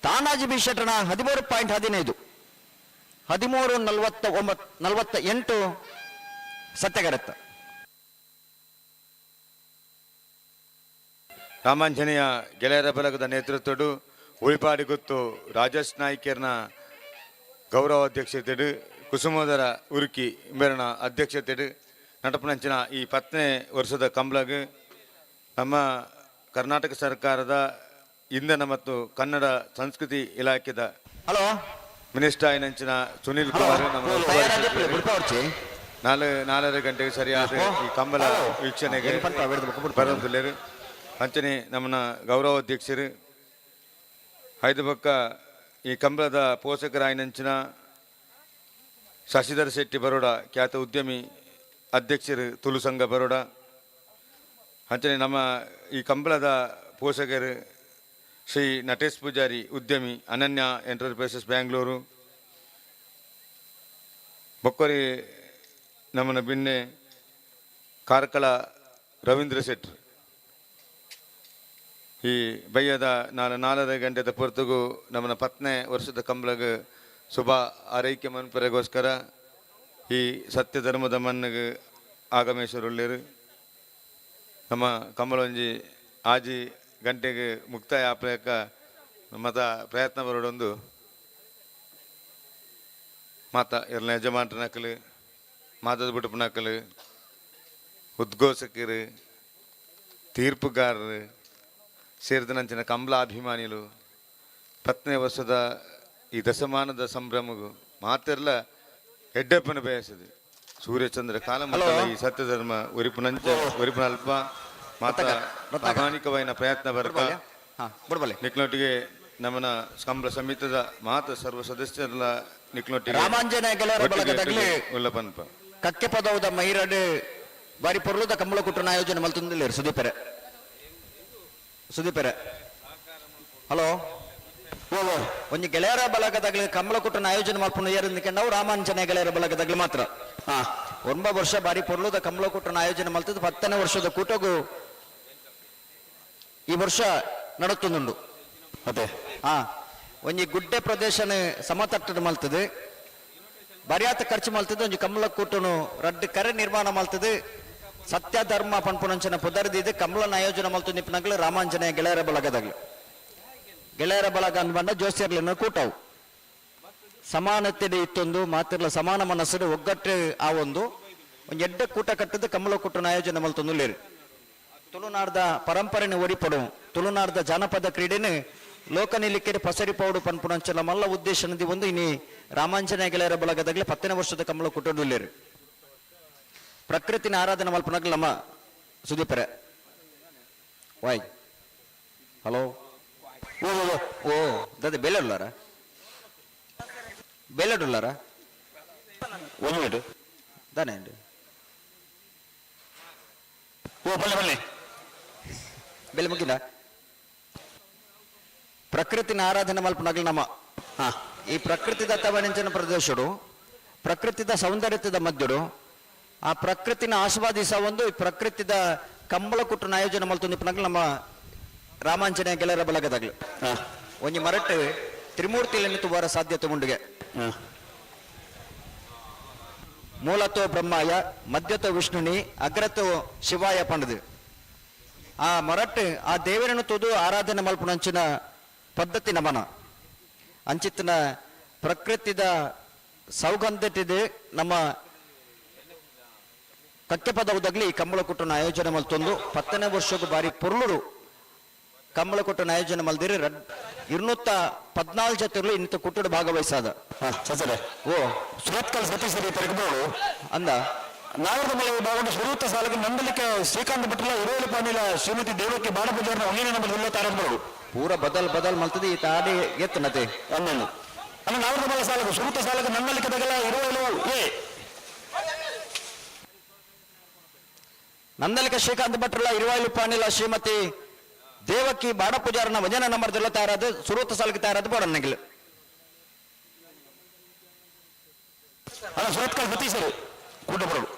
ತಾನಾಜಿ ಬಿ ಶೆಟ್ಟನ 13.15, 13.49, 48 ಸತ್ಯಗರತ್ತ. ರಾಮಾಂಜನೇಯ ಗೆಳೆಯರ ಬಳಗದ ನೇತೃತ್ವಡು ಉಳಿಪಾಡಿ ಗೊತ್ತು ರಾಜೇಶ್ ನಾಯ್ಕರ್ನ ಗೌರವ ಅಧ್ಯಕ್ಷತೆಡು ಕುಸುಮೋದರ ಉರುಕಿ ಮೇರನ ಅಧ್ಯಕ್ಷತೆಡು ನಟಪನಂಚಿನ ಈ 10ನೇ ವರ್ಷದ ಕಂಬಳಗ್ ನಮ್ಮ ಕರ್ನಾಟಕ ಸರ್ಕಾರದ ಇಂಧನ ಮತ್ತು ಕನ್ನಡ ಸಂಸ್ಕೃತಿ ಇಲಾಖೆದ ಹಲೋ ಮಿನಿಸ್ಟರ್ ಆಯಿನಂಚಿನ ಸುನೀಲ್ ಕುಮಾರ್ ನಮ್ಮ 4.30 ಗಂಟೆಗೆ ಸರಿಯಾದ ಈ ಕಂಬಳ ವೀಕ್ಷಣೆಗೆ ಬರೋದಿಲ್ಲರು. ಅಂಚನೆ ನಮ್ಮನ್ನ ಗೌರವ ಅಧ್ಯಕ್ಷರು ಹೈದಬಕ್ಕ ಈ ಕಂಬಳದ ಪೋಷಕರಾಯಿನಂಚಿನ ಶಶಿಧರ್ ಶೆಟ್ಟಿ ಬರೋಡ ಖ್ಯಾತ ಉದ್ಯಮಿ ಅಧ್ಯಕ್ಷರು ತುಳು ಸಂಘ ಬರೋಡ. ಅಂಚನೆ ನಮ್ಮ ಈ ಕಂಬಳದ ಪೋಷಕರು ಶ್ರೀ ನಟೇಶ್ ಪೂಜಾರಿ ಉದ್ಯಮಿ ಅನನ್ಯ ಎಂಟರ್ಪ್ರೈಸಸ್ ಬ್ಯಾಂಗ್ಳೂರು. ಬೊಕ್ಕರಿ ನಮ್ಮನ ಬಿನ್ನೆ ಕಾರ್ಕಳ ರವೀಂದ್ರ ಶೆಟ್ರು. ಈ ಬಯ್ಯದ 4.30 ಗಂಟೆದ ಪೊರ್ತುಗು ನಮ್ಮನ 10ನೇ ವರ್ಷದ ಕಂಬಳಗ ಶುಭ ಆರೈಕೆ ಮನ್ಪರೆಗೋಸ್ಕರ ಈ ಸತ್ಯ ಧರ್ಮದ ಮಣ್ಣಿಗೆ ಆಗಮೇಶ್ವರುಳ್ಳೇರು. ನಮ್ಮ ಕಂಬಳೊಂಜಿ ಆಜಿ ಗಂಟೆಗೆ ಮುಕ್ತಾಯ ಆಪಲೇಕ ಮತ ಪ್ರಯತ್ನ ಬರೋಡೊಂದು ಮಾತ ಇರ್ನ ಯಜಮಾನ್ರ ನಕಲು ಮಾತದ ಬಿಡುಪು ನಕಲು ಉದ್ಘೋಷಕರು ತೀರ್ಪುಗಾರರು ಸೇರಿದನಂಚಿನ ಕಂಬಳ ಅಭಿಮಾನಿಲು 10ನೇ ವರ್ಷದ ಈ ದಶಮಾನದ ಸಂಭ್ರಮಗೂ ಮಾತೆಲ್ಲ ಎಡ್ಡೆಪ್ಪನ ಬಯಸದೆ ಸೂರ್ಯಚಂದ್ರ ಕಾಲ ಈ ಸತ್ಯಧರ್ಮ ಒರಿಪುನಂಚ ಒರಿಪುನ ಅಲ್ಪ ಮಾತ ಪ್ರಾಮಾಣಿಕವಾಯಿನ ಪ್ರಯತ್ನ ಬರ್ಕ ನಿಕ್ನೊಟ್ಟಿಗೆ ನಮ್ಮನ ಕಂಬಳ ಸಮಿತದ ಮಾತ ಸರ್ವ ಸದಸ್ಯರ ನಿಕ್ನೊಟ್ಟಿಗೆ ರಾಮಾಂಜನೇಯ ಗೆಳೆಯರ ಬಳಗದಾಗಲಿ ಉಲ್ಲ ಪನ್ಪ ಕಕ್ಕೆ ಪದವುದ ಮೈರಡು ಬಾರಿ ಪೊರ್ಲುದ ಕಂಬಳ ಕುಟ್ಟನ ಆಯೋಜನೆ ಮಲ್ತೊಂದಿಲ್ಲೆರ್ ಸುದೀಪೆರೆ. ಸುದೀಪೆರೆ ಹಲೋ ಓ ಒಂಜಿ ಗೆಳೆಯರ ಬಳಗದಾಗಲಿ ಕಂಬಳ ಕುಟ್ಟನ ಆಯೋಜನೆ ಮಲ್ಪುನ ಏರಂದಿಕೆಂಡವು ರಾಮಾಂಜನೇಯ ಗೆಳೆಯರ ಬಳಗದಾಗಲಿ ಮಾತ್ರ. 9 ವರ್ಷ ಬಾರಿ ಪೊರ್ಲುದ ಕಂಬಳ ಕುಟ್ಟನ ಆಯೋಜನೆ ಮಲ್ತದ್ದು 10ನೇ ವರ್ಷದ ಕೂಟಗೂ ಈ ವರ್ಷ ನಡತ್ತೊಂದುಂಡು. ಅದೇ ಒಂಜಿ ಗುಡ್ಡೆ ಪ್ರದೇಶನ ಸಮತಟ್ಟದ ಮಲ್ತದೆ ಬರ್ಯಾತ ಖರ್ಚು ಮಲ್ತದೆ ಒಂಜಿ ಕಮಲ ಕೂಟನು ರಡ್ಡು ಕರೆ ನಿರ್ಮಾಣ ಮಲ್ತದೆ ಸತ್ಯ ಧರ್ಮ ಪನ್ಪುನಂಚನ ಪುದರ್ದಿದ್ದು ಕಮಲನ ಆಯೋಜನೆ ಮಲ್ತು ನಿಪ್ಪನಗ್ಲು ರಾಮಾಂಜನೇಯ ಗೆಳೆಯರ ಬಳಗದಾಗ್ಲು. ಗೆಳೆಯರ ಬಳಗ ಅಂದ್ಬಂಡ ಜೋಸಿಯರ್ಲಿನ ಕೂಟವು ಸಮಾನತೆ ಇತ್ತೊಂದು ಮಾತಿರ್ಲ ಸಮಾನ ಮನಸ್ಸು ಒಗ್ಗಟ್ಟು ಆ ಒಂದು ಒಂಜಿ ಎಡ್ಡೆ ಕೂಟ ಕಟ್ಟದ ಕಮಲ ಕೂಟನ ಆಯೋಜನೆ ಮಲ್ತೊಂದು ಲೇರು. ತುಳುನಾಡ್ದ ಪರಂಪರೆನ ಒರಿಪಡು ತುಳುನಾಡ್ದ ಜಾನಪದ ಕ್ರೀಡೆನ ಲೋಕ ನಿಲಿಕೆರೆ ಪಸರಿ ಪೌಡು ಪನ್ಪುನಂಚನ ಮಲ್ಲ ಉದ್ದೇಶ ನದಿ ಒಂದು ಇನಿ ರಾಮಾಂಜನೇಯ ಗೆಳೆಯರ ಬಳಗದಾಗಲಿ 10ನೇ ವರ್ಷದ ಕಮಲ ಕುಟುಂಬ ಪ್ರಕೃತಿನ ಆರಾಧನೆ ಮಲ್ಪನಗ್ಲು ನಮ್ಮ ಸುದೀಪರೆ. ವಾಯ್ ಹಲೋ ಓ ಓ ಓ ದಾದ ಬೇಲೆಡುಲ್ಲಾರ ಬೇಲೆಡುಲ್ಲಾರ ಒಂದು ಮಿನಿಟ್ ದಾನೆ ಓ ಬಲ್ಲೆ ಬಲ್ಲೆ ಬೆಲೆ ಮುಗಿದ. ಪ್ರಕೃತಿನ ಆರಾಧನೆ ಮಲ್ಪನಗ್ಲು ನಮ್ಮ ಈ ಪ್ರಕೃತಿ ದತ್ತವಣಿಂಚನ ಪ್ರದೇಶಡು ಪ್ರಕೃತಿದ ಸೌಂದರ್ಯದ ಮಧ್ಯಡು ಆ ಪ್ರಕೃತಿನ ಆಸ್ವಾದಿಸ ಒಂದು ಈ ಪ್ರಕೃತಿದ ಕಂಬಳ ಕುಟ್ಟನ ಆಯೋಜನೆ ಮಲ್ತೊಂದು ಇಪ್ಪನಗ್ಲು ನಮ್ಮ ರಾಮಾಂಜನೇಯ ಗೆಳೆಯರ ಬಳಗದಾಗ್ಲು. ಒಂಜಿ ಮರಟ್ಟು ತ್ರಿಮೂರ್ತಿಗಳನ್ನು ತುಬಾರ ಸಾಧ್ಯತೆ ಉಂಡುಗೆ. ಮೂಲತೋ ಬ್ರಹ್ಮಾಯ ಮಧ್ಯತೋ ವಿಷ್ಣುನಿ ಅಗ್ರತೋ ಶಿವಾಯ ಪಂಡದು ಆ ಮರಟ್ಟು ಆ ದೇವರನ್ನು ತುದು ಆರಾಧನೆ ಮಲ್ಪುನಂಚಿನ ಪದ್ಧತಿ ನಮನ ಅಂಚಿತ್ತಿನ ಪ್ರಕೃತಿದ ಸೌಗಂಧತಿದೆ ನಮ್ಮ ಕಕ್ಕೆ ಪದವುದಾಗ್ಲಿ ಈ ಕಂಬಳ ಕುಟ್ಟನ ಆಯೋಜನೆ ಮಲ್ತೊಂದು 10ನೇ ವರ್ಷಕ್ಕೂ ಬಾರಿ ಪೊರ್ಲುಡು ಕಂಬಳ ಕುಟ್ಟನ ಆಯೋಜನೆ ಮಲ್ದಿರಿ 214 ಜೊತೆಗಳು ಇನ್ನಿತ ಕುಟ್ಟುಡು ಭಾಗವಹಿಸಾದ. ಓ ಸುರತ್ಕಲ್ ಸತೀಶ್ ತೆರಕಬೋಳು ಅಂದ ನಾಗರದ ಮೇಲೆ ಭಾಗವನ್ನು ಸುರೂತ ಸಾಲಕ್ಕೆ ನಂದಲಿಕ್ಕೆ ಶ್ರೀಕಾಂತ್ ಭಟ್ಲ ಇರುವಲ್ಲಿ ಪಾಣಿಲ ಶ್ರೀಮತಿ ದೇವಕ್ಕೆ ಬಾಡ ಪೂಜಾರನ ಒಂದೇ ನಂಬರ್ ಉಲ್ಲ ತಾರಬಹುದು. ಪೂರ ಬದಲ್ ಬದಲ್ ಮಲ್ತದೆ ಈ ತಾಡಿ ಎತ್ತನತೆ ಅನ್ನೋದು ಅಲ್ಲ. ನಾಗರದ ಮೇಲೆ ಸಾಲಕ್ಕೆ ಸುರೂತ ಸಾಲಕ್ಕೆ ನಂದಲಿಕ್ಕೆ ತಗಲ ಇರುವಲು ಎ ನಂದಲಿಕ ಶ್ರೀಕಾಂತ್ ಭಟ್ರಲ ಇರುವಾಯಿಲು ಪಾಣಿಲ ಶ್ರೀಮತಿ ದೇವಕ್ಕಿ ಬಾಡ ಪೂಜಾರನ ವಜನ ನಂಬರ್ ತಯಾರಾದ ಸುರೂತ ಸಾಲಕ್ಕೆ ತಯಾರಾದ ಬೋಡನ್ನಿಗಿಲ್. ಅಲ್ಲ ಸುರತ್ಕಲ್ ಸತೀಶರು ಕೂಟ ಬರೋದು.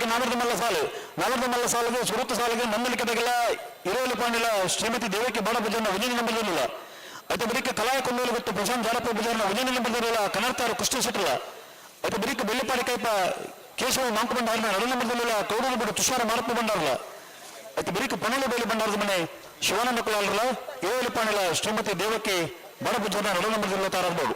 ನಾಮರ್ದ ಮಲ್ಲ ಸಾಲು ನಾಮರ್ದ ಮಲ್ಲ ಸಾಲಿಗೆ ಸುರುತ್ತ ಸಾಲಿಗೆ ನಂದಲಿಕದಗೆಲ್ಲ ಇರೋಲಿ ಪಾಂಡಿಲ ಶ್ರೀಮತಿ ದೇವಕಿ ಬಾಡ ಬಜಾರ್ನ ಒಂಜನೇ ನಂಬರ್ದಲ್ಲಿಲ್ಲ. ಐತ ಬರೀಕ ಕಲಾಯ ಕೊಂಡೋಲು ಗೊತ್ತು ಪ್ರಶಾಂತ್ ಜಾಲಪ್ಪ ಬಜಾರ್ನ ಒಂಜನೇ ನಂಬರ್ದಲ್ಲಿಲ್ಲ ಕನರ್ತಾರು ಕೃಷ್ಣ ಶೆಟ್ಟಲ. ಐತ ಬರೀಕ ಬೆಳ್ಳಿಪಾಡಿ ಕೈಪ ಕೇಶವ ಮಾಂಕು ಭಂಡಾರನ ಎರಡು ನಂಬರ್ದಲ್ಲಿಲ್ಲ ಕೌಡೂರು ಬಿಡು ತುಷಾರ ಮಾರಪ್ಪ ಭಂಡಾರಲ. ಐತ ಬರೀಕ ಪಣಲು ಬೇಲಿ ಭಂಡಾರದ ಮನೆ ಶಿವಾನಂದ ಕುಲಾಲರಲ ಇರೋಲಿ ಪಾಂಡಿಲ ಶ್ರೀಮತಿ ದೇವಕಿ ಬಾಡ ಬಜಾರ್ನ ಎರಡು ನಂಬರ್ದಲ್ಲಿಲ್ಲ ತಾರಾರ್ಬೋದು.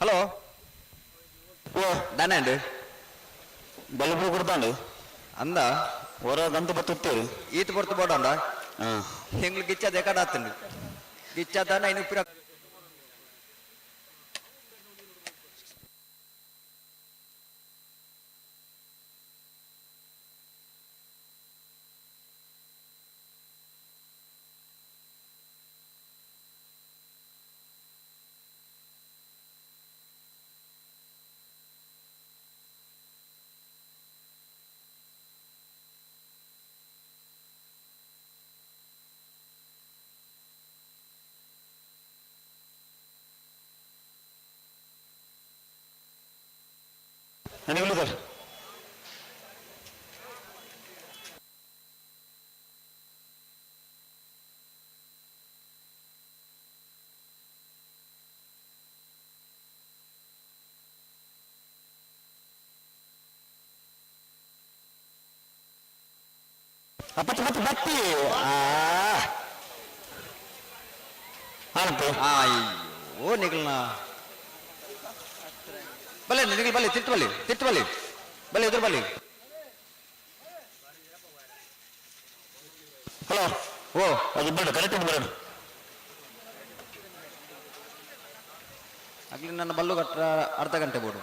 ಹಲೋ ಓ ದಾನೆ ಬಲ್ಲಪುರ ಕೊಡ್ತಾಂಡು ಅಂದ ಹೊರ ಗಂತ ಬತ್ತುತ್ತೇರು ಈತ ಬರ್ತು ಬೋಡಂಡ ಎಂಗ್ಳು ಗಿಚ್ಚ ದೇಕಾಡ ಆತಂಡು ಗಿಚ್ಚ ದಾನ ಇನ್ನು ಪಿರ ನನಗೆ ಸರ್ ಅಪ್ಪಚ್ಚ ಮತ್ತೆ ಬತ್ತಿ ಆನಂತ ಅಯ್ಯೋ ನಿಗಲ್ನ ಬಲ್ಲೆ ನಿಗಲ್ ಬಲ್ಲೆ ತಿರ್ತು ಬಲ್ಲಿ ತಿರ್ತು ಬಲ್ಲಿ ಬಲ್ಲಿ ಎದುರು ಬಲ್ಲಿ. ಹಲೋ ಓ ಅದು ಬೇಡ ಕರೆಕ್ಟ್ ಬರೋಣ. ಆಗ್ಲಿ ನನ್ನ ಬಲ್ಲು ಕಟ್ರ ಅರ್ಧ ಗಂಟೆ ಬೋಡು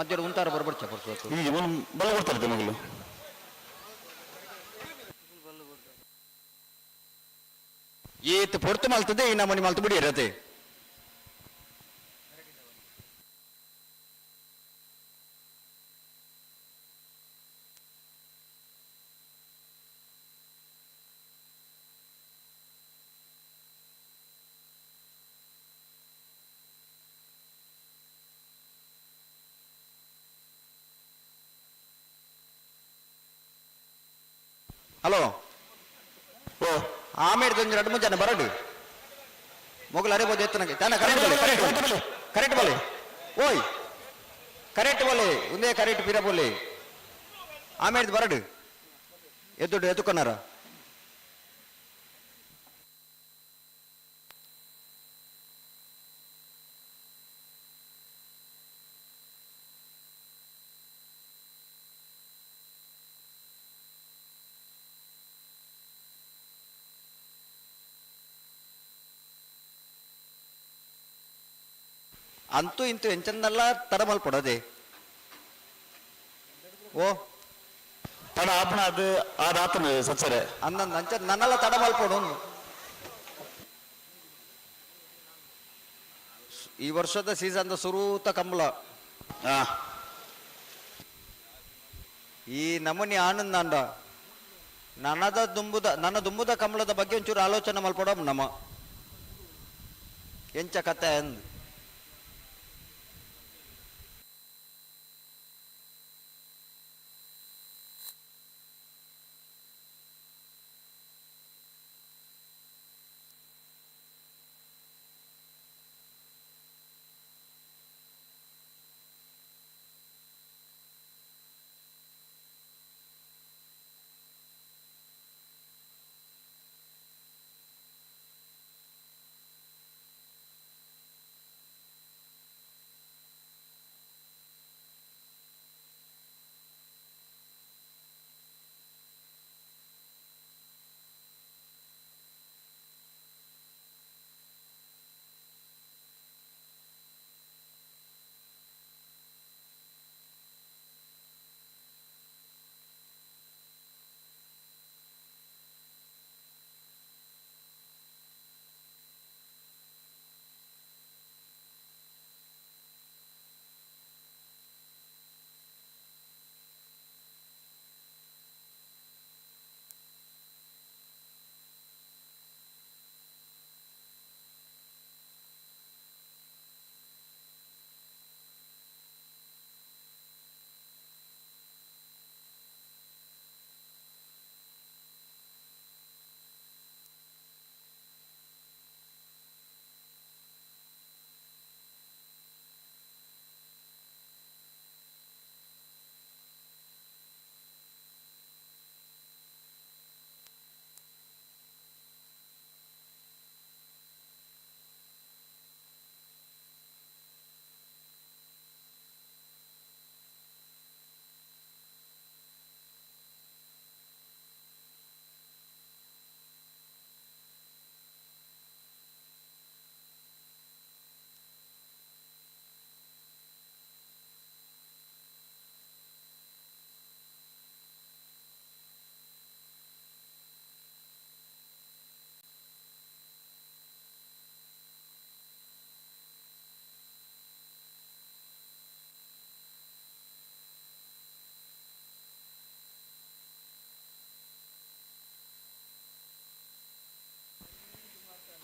ಮಧ್ಯಾಹ್ನ ಉಂತಾರ ಬರ್ಬಡ್ಚ ಪರ್ಸು. ಈ ಒಂದು ಬಲ್ಲ ಕೊಡ್ತಾರೆ ಮಗಳು. ಏತ್ ಪೊರ್ತು ಮಲ್ತದೆ ಈ ನಮ್ಮನಿ ಮಲ್ತು ಬಿಡಿ ಇರತ್ತೆ. ಹಲೋ ಓ ಆಮೇಲೆ ಒಂಜಿ ಎರಡು ಮೂರು ಜನ ಬರಡು ಮೊಗಲು ಅರೆಬೋದು ಎತ್ತನಗೆ ತಾನ ಕರೆಕ್ಟ್ ಬಲೆ ಕರೆಕ್ಟ್ ಬಲೆ ಕರೆಕ್ಟ್ ಬಲೆ ಓಯ್ ಕರೆಕ್ಟ್ ಬಲೆ ಒಂದೇ ಕರೆಕ್ಟ್ ಪಿರ ಬೋಲೆ ಆಮೇಲೆ ಬರಡು ಎದ್ದುಡು ಎದ್ದುಕೊನಾರ ಅಂತೂ ಇಂತೂ ಎಂಚಂದಲ್ಲ ತಡ ಮಲ್ಪಡದೆ ಓ ತಡ ಆಪಣ ಅದು ಅದಾತನ ಸಚ್ಚರೆ ಅಂದ ಅಂಚ ನನ್ನೆಲ್ಲ ತಡ ಮಲ್ಪಡು ಈ ವರ್ಷದ ಸೀಸನ್ ಸುರೂತ ಕಂಬಳ ಈ ನಮೂನಿ ಆನಂದಾಂಡ ನನದ ದುಂಬುದ ನನ್ನ ದುಂಬುದ ಕಂಬಳದ ಬಗ್ಗೆ ಒಂಚೂರು ಆಲೋಚನೆ ಮಲ್ಪಡ ನಮ್ಮ ಎಂಚ ಕತೆ ಅಂದ್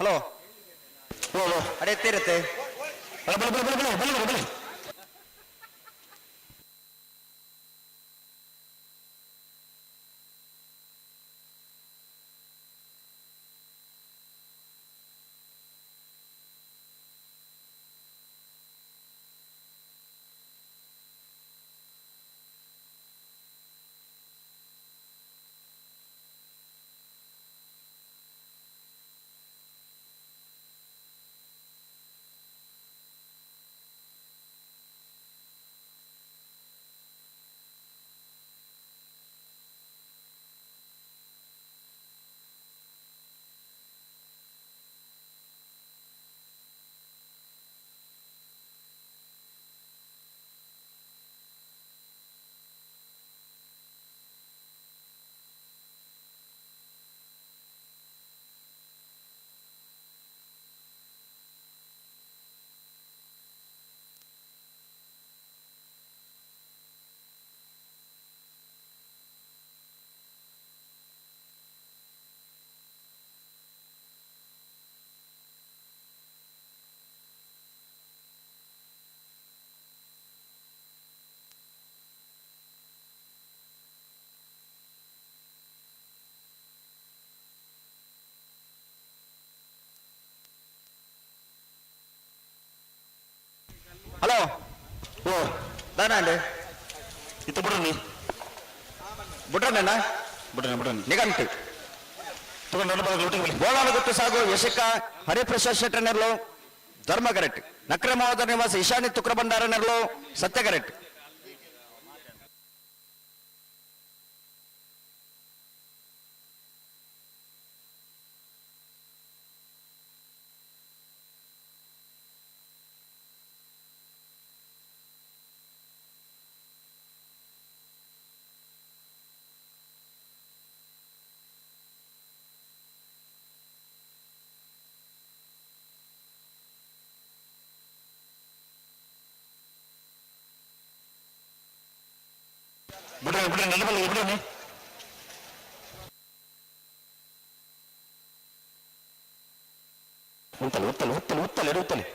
Hello ಅಡೆ ತೀರತ್ತೆ. ಬಲೆ ಬಲೆ ಬಲೆ ಬಲೆ ಬಲೆ ಬಲೆ. ಹಲೋ ಓ ದಾನ ಇತ್ತು ಬಿಡ್ರಿ ಬುಡ್ರಣ್ಣ ಬಿಡ್ರಿ ಬಿಡ್ರಿ ನಿಘಂಟು ತಗೊಂಡು ಬೋಳಾಲಗುತ್ತು ಸಾಗು ಯಶಕ ಹರಿಪ್ರಸಾದ್ ಶೆಟ್ಟರ್ನೆರ್ಲು ಧರ್ಮ ಕರೆಕ್ಟ್ ನಕ್ರಮಾವತ ನಿವಾಸ ಈಶಾನ್ಯ ತುಕ್ರ ಭಂಡಾರನೆರ್ಲು ಸತ್ಯ ಕರೆಕ್ಟ್. ಬಿಡ್ರಿ ಬಿಡ್ರಿ ನನ್ನ ಬಲ್ಲಿ ಬಿಡ್ರಿ. ಉತ್ತಲೆ ಉತ್ತಲೆ ಉತ್ತಲೆ ಉತ್ತಲೆ ಉತ್ತಲೆ.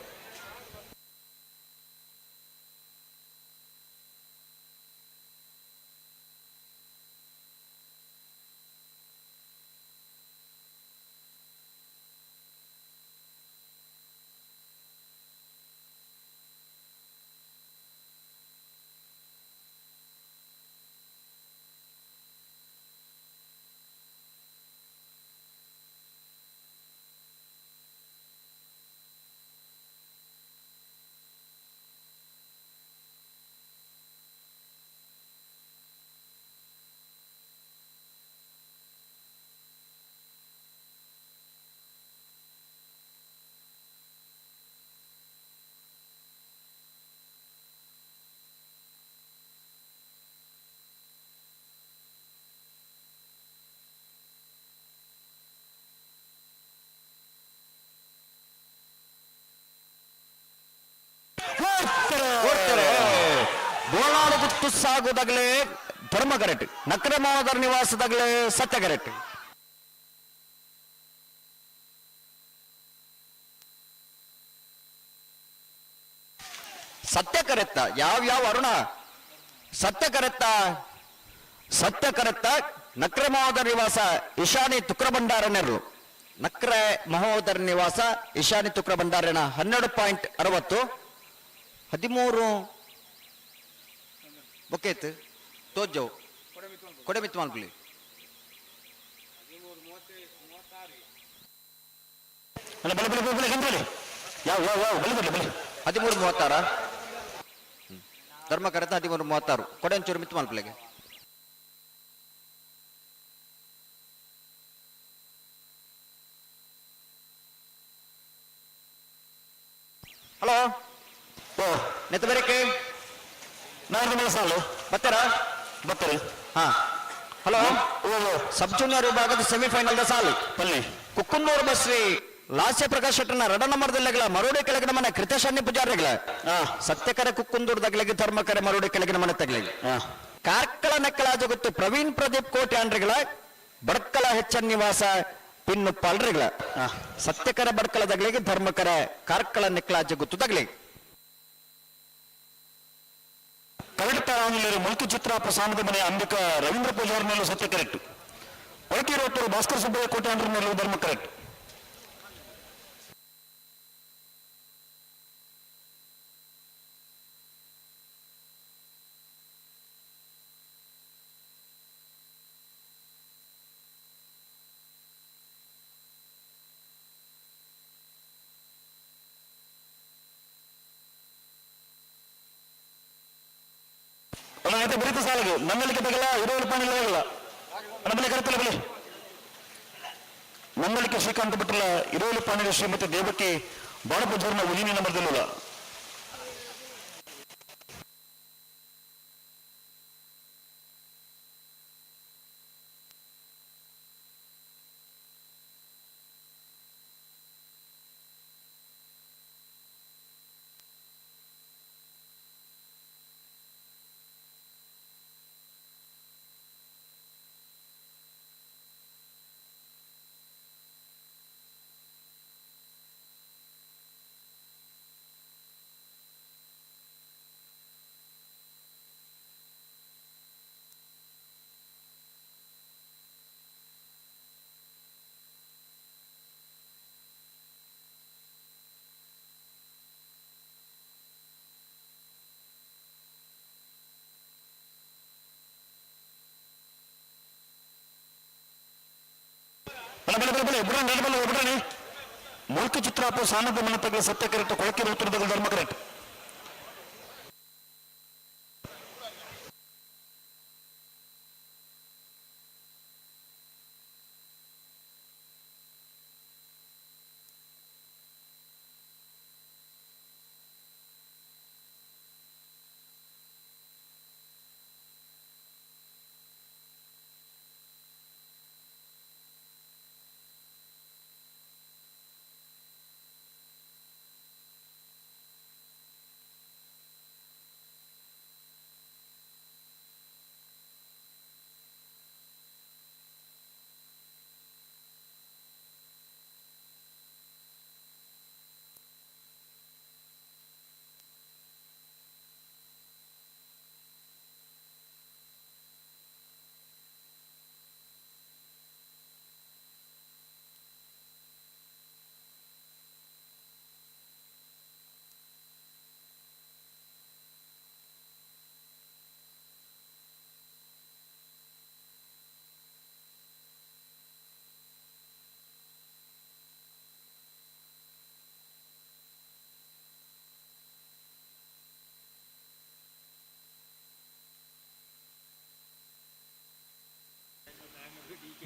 ಬೋಳಾಲಗುತ್ತು ಸಾಗುದಾಗಲೇ ಧರ್ಮ ಕರೆಕ್ಟ್, ನಕ್ರಮಾವದರ ನಿವಾಸದಾಗಲೇ ಸತ್ಯ ಕರೆಕ್ಟ್. ಸತ್ಯ ಕರೆತ್ತ ಯಾವ ಯಾವ ಅರುಣ ಸತ್ಯ ಕರೆತ್ತ ಸತ್ಯ ಕರೆತ್ತ ನಕ್ರಮಾವದರ ನಿವಾಸ ಈಶಾನಿ ತುಕ್ರ ಭಂಡಾರನೆರಲು ನಕ್ರೆ ಮಹೋದರ ನಿವಾಸ ಈಶಾನಿ ತುಕ್ರ ಭಂಡಾರನ 12.60 13 ಬೊಕ್ಕೇತ್ ತೋಜವು ಕೊಡೆಮಿತ್ತು ಮಲ್ಪಲಿ ಅಲ್ಲ ಬಲೆ ಬಲೆ ಬಲೆ ಬಲೆ ಯಾವ ಯಾವ ಯಾವ ಬಲೆ ಬಲೆ ಬಲೆ. 13.36 ಧರ್ಮ ಕರೆತ 13.36 ಕೊಡೆ ಒಂಚೂರು ಮಿತ್ತು ಮಲ್ಪಲೆಗೆ. ಹಲೋ ಓ ನೆತ್ತ ಬೇರೆಕೆ ನಾನು ಸಾಲು ಬರ್ತಾರಾ ಬರ್ತಾರೆ. ಹಾ ಹಲೋ ಸಬ್ ಜೂನಿಯರ್ ವಿಭಾಗದ ಸೆಮಿಫೈನಲ್ the ಸಾಲು ಬನ್ನಿ. ಕುಕ್ಕುಂದೂರು ಬಸ್ರಿ ಲಾಸ್ಯ ಪ್ರಕಾಶ್ ಶೆಟ್ಟರ್ನ ರಡ ನಂಬರ್ದಲ್ಲೆಗಳ ಮರೋಡಿ ಕೆಳಗಿನ ಮನೆ ಕೃತಶನ್ಯ ಪೂಜಾರಿಗಳ ಸತ್ಯಕರ ಕುಕ್ಕುಂದೂರು ದಗ್ಲಗಿ ಧರ್ಮಕರೆ ಮರೋಡಿ ಕೆಳಗಿನ ಮನೆ ತಗ್ಲಿಗೆ ಕಾರ್ಕಳ ನೆಕ್ಕಳ ಜಗತ್ತು ಪ್ರವೀಣ್ ಪ್ರದೀಪ್ ಕೋಟೆ ಅಂಡ್ರಿಗಳ ಬಡ್ಕಳ ಹೆಚ್ಚನ್ ನಿವಾಸ ಪಿನ್ನು ಪಾಲ್ರೆಗಳ ಸತ್ಯಕರ ಬಡ್ಕಲ ದಗ್ಲಿಗೆ ಧರ್ಮಕರ ಕಾರ್ಕಳ ನಿಕ್ಲಾಜ ಗುತ್ತು ದಗ್ಲಿಗೆ ಕರಡು ತಾರಾಂಗಿಲ್ಲರು ಮುಲ್ಕಿ ಚಿತ್ರಾಪ ಸಾನದ ಮನೆ ಅಂಬಿಕಾ ರವೀಂದ್ರ ಪೂಜಾರ್ ಮೇಲೂ ಸತ್ಯ ಕರೆಕ್ಟ್. ಒಳಕಿರೋಟೂರು ಭಾಸ್ಕರ ಸುಬ್ಬಯ್ಯ ಕೋಟ್ಯಾಂಡ್ರ ಮೇಲೂ ಧರ್ಮ ಕರೆಕ್ಟ್. ಅಣ್ಣ ಆಯ್ತು ಬರೀತ ಸಾಲಗೆ ನನ್ನಲ್ಲಿಗೆ ತಗಲ್ಲ ಇರುವಲ್ಲಿ ಪಾಣಿಲ್ಲ ಹೋಗಲ್ಲ ಅಣ್ಣ ಬಲೆ ಕರೆತಲ್ಲ ಬಲೆ ನಂದಳಿಕೆ ಶ್ರೀಕಾಂತ್ ಬಿಟ್ಟಲ್ಲ ಇರುವಲ್ಲಿ ಪಾಣಿಯ ಶ್ರೀಮತಿ ದೇವಕಿ ಬಾಳಪೂಜಾರ್ನ ಉಜಿನಿ ನಂಬರ್ದಲ್ಲ. ಬಲೆ ಬಲೆ ಬಲೆ ಬಿಡ್ರಿ ಬಲೆ ಬಿಡ್ರಿ ಮುಲ್ಕಿ ಚಿತ್ರಾಪ ಸಾನದ ಮನೆ ತಗಲ ಸತ್ಯ ಕರೆಕ್ಟ್ ಕೊಳಕೆ ಉತ್ತರದಾಗ ಧರ್ಮ ಕರೆಕ್ಟ್.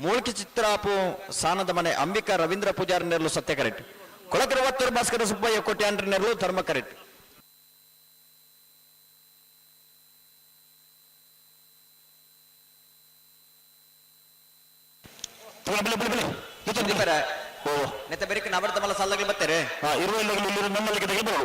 ಮೂಳ್ಕಿ ಚಿತ್ರಾಪು ಸಾನದ ಮನೆ ಅಂಬಿಕಾ ರವೀಂದ್ರ ಪೂಜಾರಿ ನೆರಳು ಸತ್ಯ ಕರೆಕ್ಟ್. ಕೊಳಕರ ಭಾಸ್ಕರ ಸುಬ್ಬಯ್ಯ ಕೋಟ್ಯಾಂಡ್ರ ನೆರಳು ಧರ್ಮ ಕರೆಕ್ಟ್. ನೆತ್ತ ಬೆರಿಕೆ ನವರ್ತಮಲ್ಲ ಸಾಲಗಳು ಬರ್ತಾರೆ. ನಮ್ಮಲ್ಲಿಗೆ ತೆಗೆದು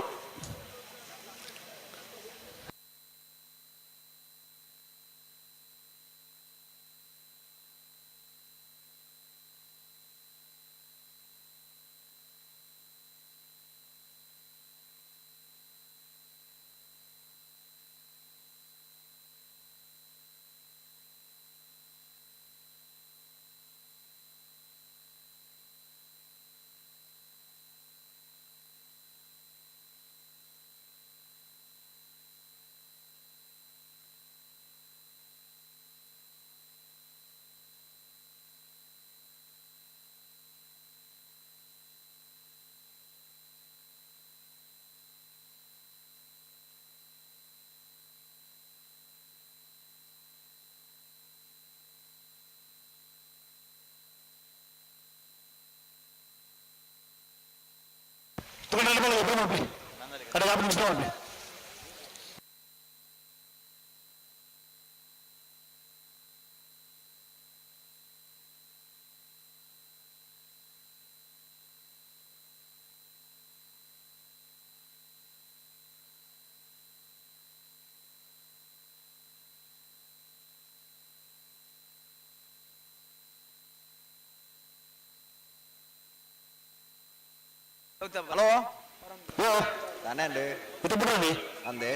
ತಗೊಂಡ್ರೆ. ಹಲೋ ತಾನೇ ಅಂದೆ.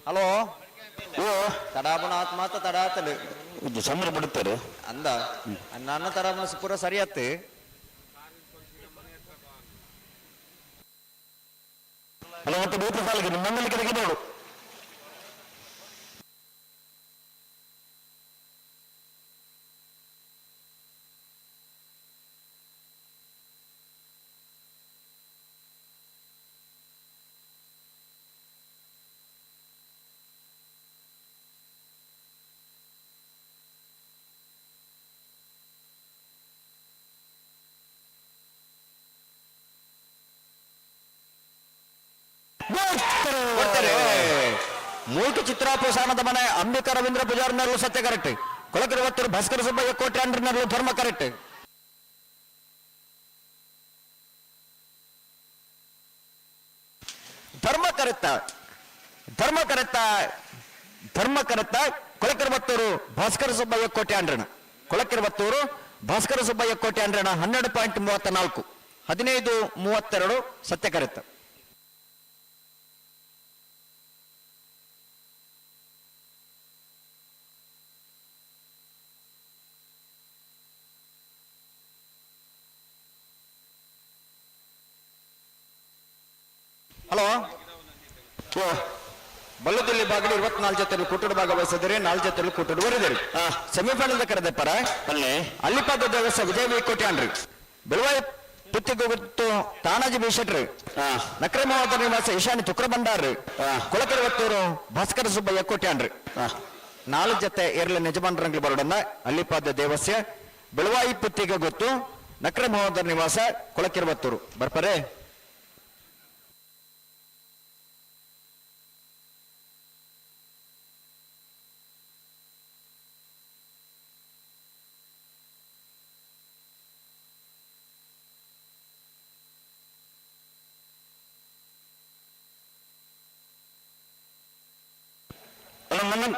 ಹಲೋ ತಡಾಬುಣ ಆತ್ಮಾತ ತಡಾತಲು ಚಂದ್ರ ಬಿಡುತ್ತಾರೆ ಅಂದ ನನ್ನ ತಡಾಬುಣ ಪೂರ ಸರಿಯತ್ತು. ಅಲ್ಲ ಮತ್ತೆ ಬೇತ ಸಾಲಿಗೆ ಮಂಡಲಿಕ್ಕೆ ತೆಗೆದೋಡು. ಮೂಲ್ಕ ಚಿತ್ರಾಪಸಾನದ ಮನೆ ಅಂಬಿಕಾ ರವೀಂದ್ರ ಪೂಜಾರ್ನಲ್ಲೂ ಸತ್ಯ ಕರೆಕ್ಟ್. ಕೊಳಕಿರುವತ್ತೂರು ಭಾಸ್ಕರ ಸುಬ್ಬಯ್ಯ ಕೋಟ್ಯಾಂಡ್ರನಲ್ಲೂ ಧರ್ಮ ಕರೆಕ್ಟ್. ಧರ್ಮ ಕರೆತ್ತ ಧರ್ಮ ಕರೆತ್ತ ಧರ್ಮ ಕರೆತ್ತ ಕೊಳಕಿರುವತ್ತೂರು ಭಾಸ್ಕರ ಸುಬ್ಬಯ್ಯ ಕೋಟ್ಯಾಂಡ್ರಣ. ಕೊಳಕಿರುವತ್ತೂರು ಭಾಸ್ಕರ ಸುಬ್ಬಯ್ಯ ಕೋಟ್ಯಾಂಡ್ರಣ 12.34 15.32 ಸತ್ಯ ಕರೆತ್ತ. ಹಲೋ ಬಲ್ಲದಲ್ಲಿ ಬಾಗಲಿ 24 ಜೊತೆಯಲ್ಲಿ ಕೂಟದ ಭಾಗವಹಿಸಿದರೆ 4 ಜೊತೆಯಲ್ಲಿ ಕೂಟದ ಹೊರಿದರು. ಸೆಮಿಫೈನಲ್ ಕರೆದ ಪರ ಅಲ್ಲಿಪಾದ ದೇವಸ್ಥಾನ ವಿಜಯ ವಿ ಕೋಟ್ಯಾಂಡ್ರಿ, ಬೆಳವಾಯಿ ಪುತ್ತಿಗೊತ್ತು ತಾನಾಜಿ ಬಿ ಶೆಟ್ರಿ, ನಕ್ರಮವಾದ ನಿವಾಸ ಈಶಾನ್ಯ ತುಕ್ರ ಭಂಡಾರ್ರಿ, ಕೊಳಕೆರವತ್ತೂರು ಭಾಸ್ಕರ ಸುಬ್ಬಯ್ಯ ಕೋಟ್ಯಾಂಡ್ರಿ. 4 ಜೊತೆ ಎರಲ ನಿಜಮಾನರಂಗ್ಲಿ ಬರೋಡನ್ನ ಅಲ್ಲಿಪಾದ ದೇವಸ್ಯ ಬೆಳವಾಯಿ ಪುತ್ತಿಗೆ ಗೊತ್ತು ನಕ್ರಮವಾದ ನಿವಾಸ ಕೊಳಕೆರವತ್ತೂರು ಬರ್ಪರೆ.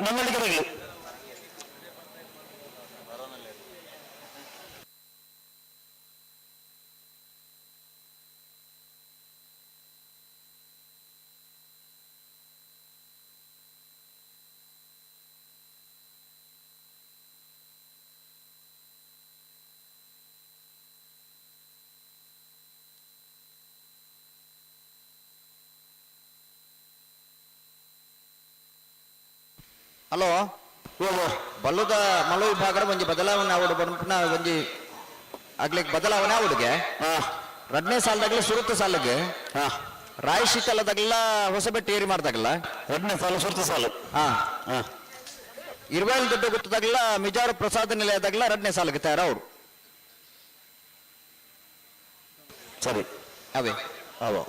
ಮಂಡಳಿಗೆ ಹಲೋ ಬಲ್ಲುದ ಮಲ ವಿಭಾಗದ ಒಂಜಿ ಬದಲಾವಣೆ ಆವಡು ಬಂಪುನ ಒಂಜಿ ಆಗ್ಲಿಕ್ಕೆ ಬದಲಾವಣೆ ಆವಡುಗೆ. ರಡ್ನೇ ಸಾಲದಾಗಲಿ ಸುರುತ್ತ ಸಾಲಿಗೆ ರಾಯ್ ಶೀತಲದಾಗಲ ಹೊಸಬೆಟ್ಟು ಏರಿ ಮಾಡ್ದಾಗಲ್ಲ ರಡ್ನೇ ಸಾಲು ಸುರುತ್ತ ಸಾಲು. ಇರುವಲ್ ದೊಡ್ಡ ಗೊತ್ತದಾಗಲ ಮಿಜಾರು ಪ್ರಸಾದ ನಿಲಯದಾಗಲ ರಡ್ನೇ ಸಾಲಿಗೆ ತಯಾರ ಅವರು. ಸರಿ ಅವೇ ಅವ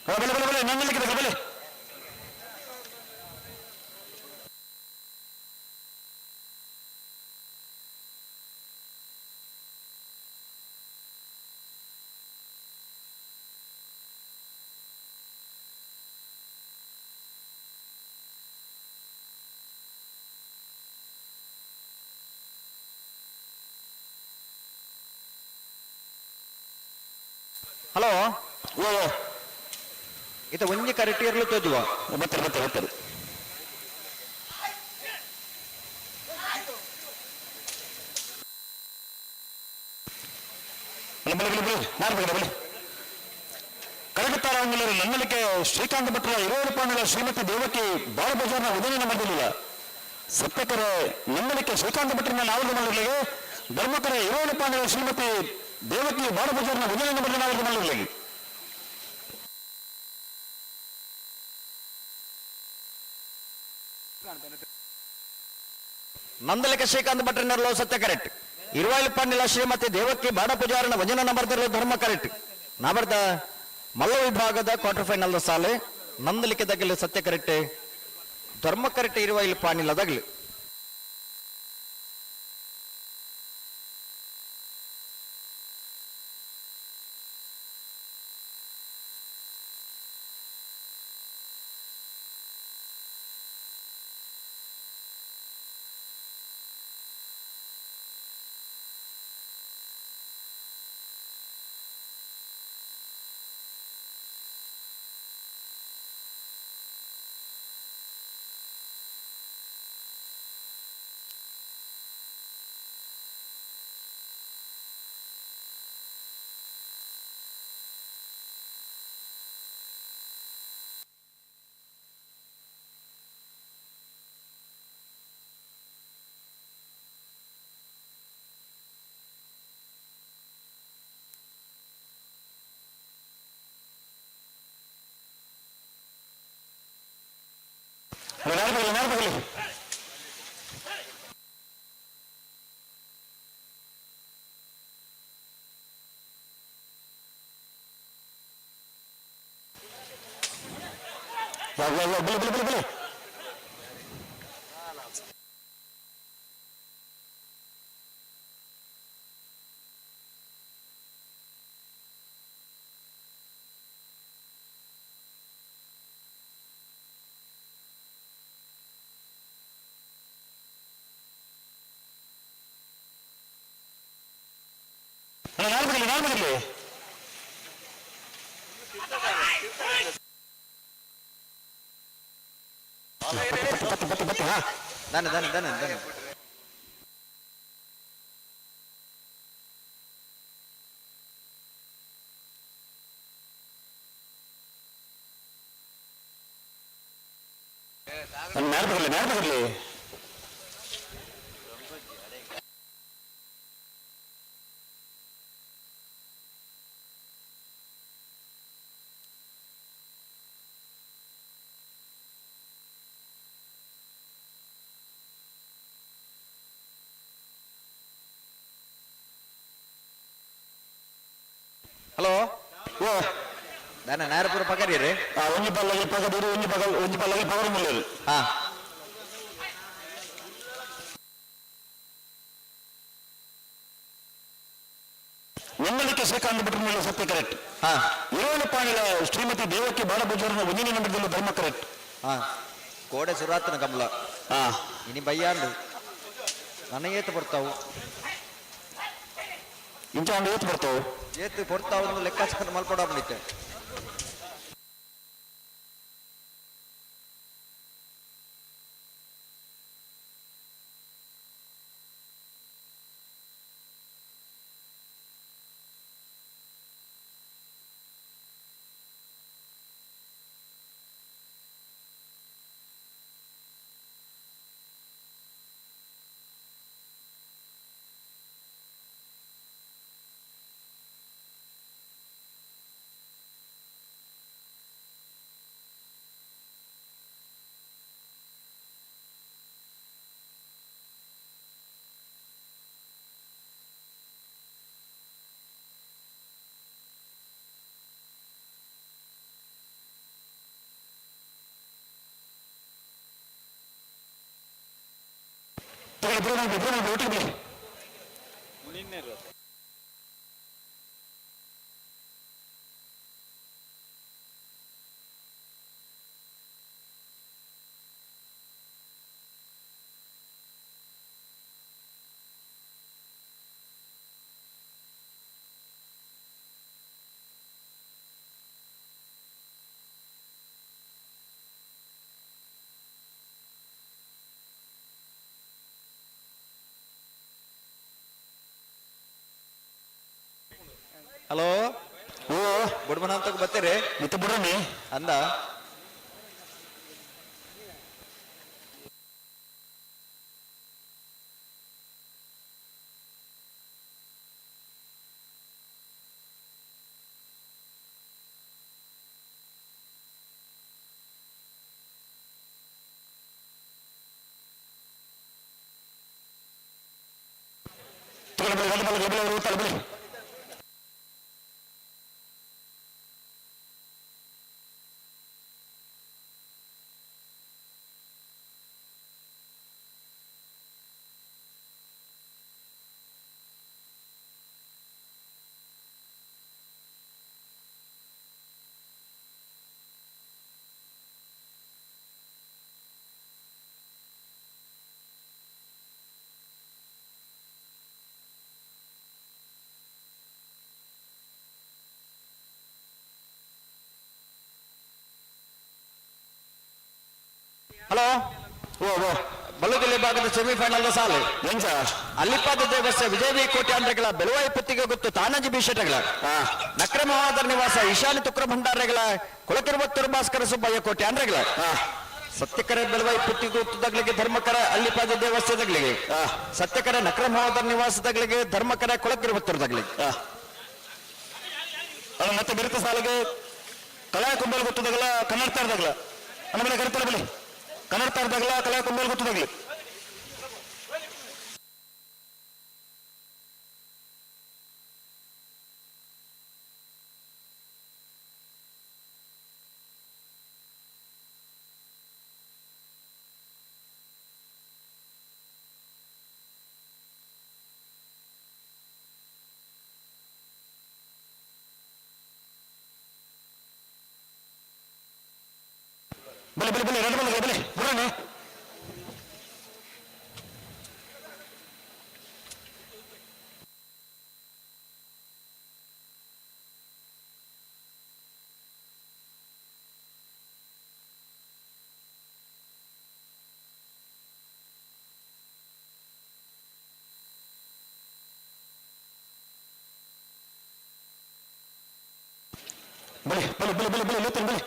ಬಲೆ ಬಲೆ ಬಲೆ ನನ್ನಲ್ಲಿಕ್ಕೆ ಬಲೆ. ಹಲೋ ಓ ಇತ ಒಂಜಿ ಕರೆಕ್ಟ್ ಇರ್ಲು ತೋಜುವ. ಬರ್ತಾರೆ ಬರ್ತಾರೆ ಬರ್ತಾರೆ. ಬಲೆ ಬಲೆ ಬಲೆ ಬಲೆ ನಾರು ಬಲೆ ಬಲೆ. ಕರಗುತ್ತಾರ ನನ್ನಲಿಕ್ಕೆ ಶ್ರೀಕಾಂತ ಭಟ್ರ ಇರುವರು ಪಾಂಡಲ ಶ್ರೀಮತಿ ದೇವಕಿ ಬಾಳಬಜಾರ್ನ ಉದಯನ ಮಾಡಲಿಲ್ಲ. ಸತ್ಯಕರೆ ನನ್ನಲಿಕ್ಕೆ ಶ್ರೀಕಾಂತ ಭಟ್ರನ್ನ ನಾವಲ್ಲಿ ಮಾಡಲಿಕ್ಕೆ ಧರ್ಮಕರೆ ಇರುವರು ಪಾಂಡಲ ಶ್ರೀಮತಿ ದೇವಕಿ ಬಾಳಬಜಾರ್ನ ಉದಯನ ಮಾಡಲಿ ನಾವಲ್ಲಿ ಮಾಡಲಿಲ್ಲ. ನಂದಲಿಕ ಶ್ರೀಕಾಂತ್ ಭಟ್ರನೆರ್ಲೋ ಸತ್ಯ ಕರೆಕ್ಟ್. ಇರುವಾಯಿಲ್ ಪಾಂಡಿಲ ಶ್ರೀಮತಿ ದೇವಕ್ಕಿ ಬಾಡ ಪೂಜಾರನ ಭಜನ ನಂಬರ್ದಿರಲು ಧರ್ಮ ಕರೆಕ್ಟ್. ನಾಬರ್ದ ಮಲ್ಲ ವಿಭಾಗದ ಕ್ವಾರ್ಟರ್ ಫೈನಲ್ ಸಾಲೆ ನಂದಲಿಕೆ ದಗಲು ಸತ್ಯ ಕರೆಕ್ಟ್, ಧರ್ಮ ಕರೆಕ್ಟ್ ಇರುವಾಯಿಲ್ ಪಾಣಿಲ ದಗಲು. ನೇರ ಬಗಲಿ ಯಾವ ಯಾವ ಬಲಿ ಬಲಿ ಬಲಿ ಬಲಿ. ನೇರ ಬಗಲಿ ನೇರ ಬಗಲಿ. ಬತ್ತಿ ಬತ್ತಿ ಬತ್ತಿ ಹಾ. ದಾನೆ ದಾನೆ ದಾನೆ ದಾನೆ. ನೇರ ಬಗಲಿ ನೇರ ಬಗಲಿ. ಹಲೋ ಓ ದಾನೆ ನೇರ ಪೂರ ಪಗರಿರಿ. ಒಂಜಿ ಪಲ್ಲಗೆ ಪಗದಿರು ಒಂಜಿ ಪಗ ಒಂಜಿ ಪಲ್ಲಗೆ ಪಗರು ಮುಲ್ಲೇರು. ಹಾ. ನಿಮ್ಮಲಿಕ್ಕೆ ಶ್ರೀಕಾಂತ ಭಟ್ರ ಮೇಲೆ ಸತ್ಯ ಕರೆಕ್ಟ್. ಹಾ. ಇರುವಳು ಪಾಣಿಲ ಶ್ರೀಮತಿ ದೇವಕ್ಕೆ ಬಾಳಬಜಾರ್ನ ಒಂದಿನ ನಂಬರ್ದಲ್ಲಿ ಧರ್ಮ ಕರೆಕ್ಟ್. ಹಾ. ಕೋಡೆ ಸುರಾತನ ಕಮಲ. ಹಾ. ಇನಿ ಬಯ್ಯಾಂಡು ನನ್ನ ಏತು ಬರ್ತಾವು. ಇಂಚ ಒಂದು ಏತು ಬರ್ತಾವು. ಏತು ಬರ್ತಾವು ಒಂದು ಲೆಕ್ಕಾಚಾರ ಮಲ್ಕೊಡಾಬಿಡುತ್ತೆ. ಒಟ್ಟಿಗೆ ಬಿಡಿ. ಹಲೋ ಓ ಬುಡ್ಮನ ಅಂತ ಬರ್ತೀರಿ ಮತ್ತೆ ಬುಡ್ರನಿ ಅಂದ ತಗೊಳ್ಳಿ. ಹಲೋ ಓ ಓ ಬಲ್ಲುದಿಲ್ಲಿ ಭಾಗದ ಸೆಮಿಫೈನಲ್ ಸಾಲು ಎಂಚ ಅಲ್ಲಿಪಾದ ದೇವಸ್ಥೆ ವಿಜಯ ವಿ ಕೋಟೆ ಅಂದ್ರಗಳ ಬೆಲುವಾಯಿ ಪುತ್ತಿಗೆ ಗೊತ್ತು ತಾನಾಜಿ ಬಿಶೆಟ್ಟಗಳ ನಕ್ರ ಮಹಾದರ್ ನಿವಾಸ ಈಶಾನ್ಯ ತುಕ್ರ ಭಂಡಾರಗಳ ಕುಲಕಿರುವತ್ತೂರು ಭಾಸ್ಕರ ಸುಬ್ಬಯ್ಯ ಕೋಟೆ ಅಂದ್ರಗಳ ಸತ್ಯಕರೆ ಬೆಲುವಾಯಿ ಪುತ್ತಿಗೆ ಗೊತ್ತುದಗಳಿಗೆ ಧರ್ಮಕರ ಅಲ್ಲಿಪಾದ ದೇವಸ್ಥೆದಗಳಿಗೆ ಸತ್ಯಕರ ನಕ್ರ ಮಹಾದರ್ ನಿವಾಸದಗಳಿಗೆ ಧರ್ಮಕರ ಕುಲಕಿರುವತ್ತೂರದಗಳಿಗೆ ಮತ್ತೆ ಬಿರುತ ಸಾಲಿಗೆ ಕಲಾ ಕುಂಬಲ್ ಗೊತ್ತದಗಲ ಕನ್ನಡ ತಾರದಾಗಲ ಆಮೇಲೆ ಕರಿತಾರೆ ಬಲಿ ಕನ್ನಡ ತಾರದಾಗಲ ಕಲಾ ಕುಂಬಲ್ ಗೊತ್ತದಾಗ್ಲಿ. ಬಲಿ ಬಲಿ ಬಲಿ ಎರಡು ಬಲಿ ಬಲಿ ಬುಡ್ರನಿ. ಬಲಿ ಬಲಿ ಬಲಿ ಬಲಿ ಬಲಿ ಲೂತನ್ ಬಲಿ.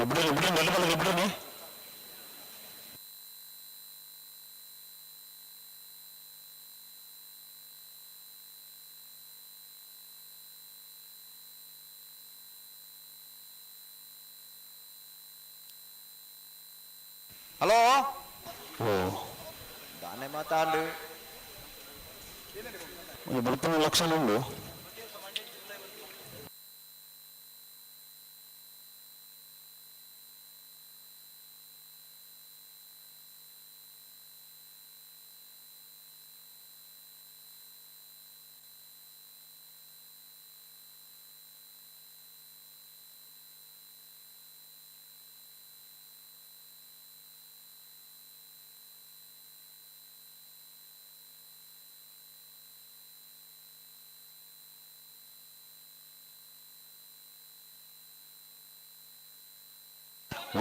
ಬಿಡ್ರಿ ಬಿಡ್ರಿ ಎಲ್ಲ ಬಲ್ಲ ಬಿಡ್ರಿ. ಹಲೋ ಓ ದಾನೆ ಮಾತಾಡು ಬರ್ತನ ಲಕ್ಷಣ ಉಂಡು.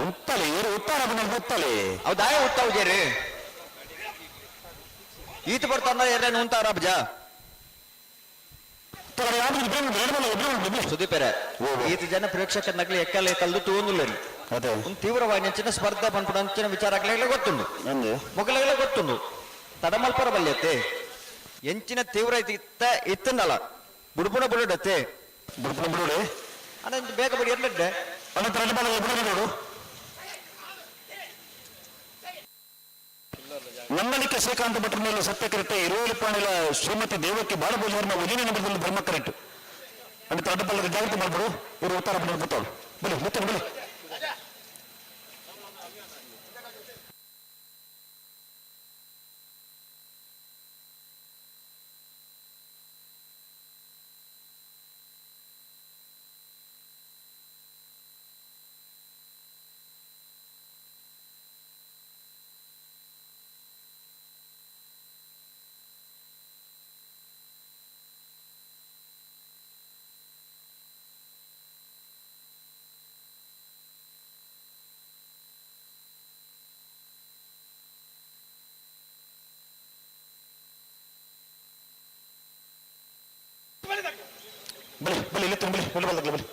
ಉತ್ತಲೆ ಏರು ಉತ್ತಾರ ಬಂದ ಉತ್ತಲೆ. ಹೌದಾ ಉತ್ತಾವ ಜೇರಿ ಈತ ಬರ್ತಾನ ಏರೇನು ಉಂತಾರ ಅಬ್ಜ ಸುದೀಪೆರೆ ಈತ ಜನ ಪ್ರೇಕ್ಷಕ ನಗಲಿ ಎಕ್ಕಲೆ ಕಲ್ದು ತೂಂದುಲ್ಲ. ಒಂದು ತೀವ್ರವಾಗಿ ನೆಂಚಿನ ಸ್ಪರ್ಧೆ ಪನ್ಪುನ ಅಂಚಿನ ವಿಚಾರ ಆಗ್ಲೇ ಗೊತ್ತುಂಡು, ಮೊಗಲಗಲೇ ಗೊತ್ತುಂಡು. ತಡಮಲ್ಪರ ಬಲ್ಯತೆ ಎಂಚಿನ ತೀವ್ರ ಇತ್ತ ಇತ್ತನ್ನಲ್ಲ ಬುಡುಪುನ ಬುಡುಡತ್ತೆ ಬುಡುಪುನ ಬುಡುಡೆ ಅಣ್ಣ ಬೇಗ ಬಿಡಿ ಎರಡ್ಡೆ ಅಣ್ಣ ತರಡು ಬಲ್ಲ ಬುಡುಡೆ ನೋಡು. ನಂದಳಿಕ ಶ್ರೀಕಾಂತ ಭಟ್ರನಲ್ಲಿ ಸತ್ಯಕರೆಟ್ಟ ಇರುವಳಿಪಾಣಿಲ ಶ್ರೀಮತಿ ದೇವಕ್ಕೆ ಬಾಲಪೂಜಾರನ ಉಜಿನಿ ನಂಬರದಲ್ಲಿ ಧರ್ಮ ಕರೆಕ್ಟ್ ಅಂದ್ರೆ ಅಡ್ಡಪಲ್ಲದ ಜಾಗೃತಿ ಮಾಡ್ಬಿಡು. ಇವರು ಉತ್ತರ ಬಂದು ಬಲಿ ಮುತ್ತ ಬಲಿ. ಬಲಿ ಬಲಿ ಇಲ್ಲಿ ಬಲಿ ಬಲಿ ಬಲಿ ಬಲಿ.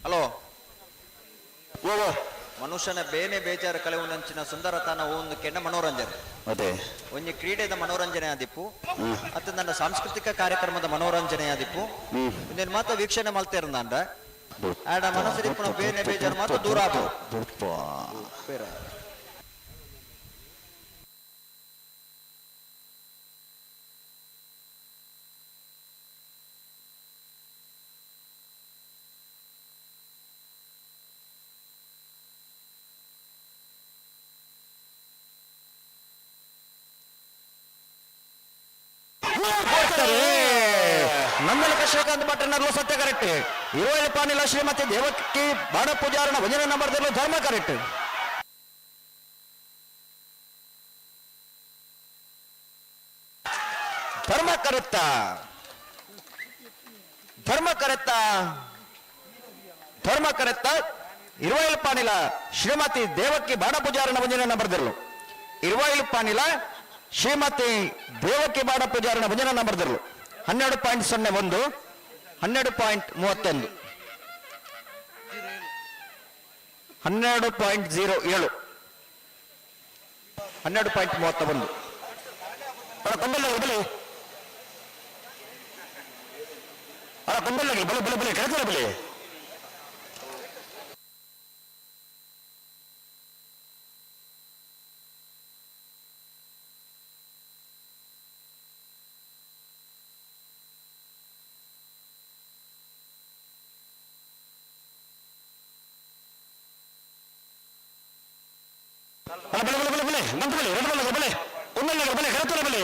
ಹಲೋ ಓ ಮನುಷ್ಯನ ಬೇನೆ ಬೇಜಾರು ಕಳೆಯುವಂಚಿನ ಸುಂದರತಾನ ಒಂದು ಕೆಣ್ಣ ಮನೋರಂಜನೆ. ಅದೇ ಒಂಜಿ ಕ್ರೀಡೆದ ಮನೋರಂಜನೆ ಆದಿಪ್ಪು ಅತ್ತ ನನ್ನ ಸಾಂಸ್ಕೃತಿಕ ಕಾರ್ಯಕ್ರಮದ ಮನೋರಂಜನೆ ಆದಿಪ್ಪು ಇಂದೇನು ಮಾತ್ರ ವೀಕ್ಷಣೆ ಮಲ್ತೇರಂದ ಆಡ ಮನಸ್ಸಿನ ಬೇನೆ ಬೇಜಾರು ಮಾತ್ರ ದೂರ ಆಪು. ನಂದಲಕ ಶ್ರೀಕಾಂತ್ ಭಟ್ಟನರ್ಲು ಸತ್ಯ ಕರೆಕ್ಟ್. ಇರುವಲ್ಲಿ ಪಾನಿಲ ಶ್ರೀಮತಿ ದೇವಕ್ಕಿ ಬಾಣ ಪೂಜಾರನ ಭಜನೆ ನಂಬರ್ದಲ್ಲೂ ಧರ್ಮ ಕರೆಕ್ಟ್. ಧರ್ಮ ಕರೆತ್ತ ಧರ್ಮ ಕರೆತ್ತ ಧರ್ಮ ಕರೆತ್ತ ಇರುವೈಲ್ ಪಾನಿಲ ಶ್ರೀಮತಿ ದೇವಕ್ಕಿ ಬಾಣ ಪೂಜಾರನ ಭಜನೆ ನಂಬರ್ದಿರಲು ಇರುವೈಲ್ ಪಾನಿಲ ಶ್ರೀಮತಿ ದೇವಕ್ಕಿ ಬಾಣ ಪೂಜಾರನ ಭಜನೆ ನಂಬರ್ದಿರಲು 12.01 12.31 12.07 12.31. ಬಲಿ ಬಲಿ ಬಲಿ ಬಲಿ ಕೆಳಗೆ ಬಲಿ. ಬಲೆ ಬಲೆ ಬಲೆ ಬಲೆ ಮಂತ್ ಬಲೆ ಎರಡು ಬಲೆ ಬಲೆ ಒಂದಲ್ಲ ಬಲೆ ಕೆಳಗೆ ಬಲೆ.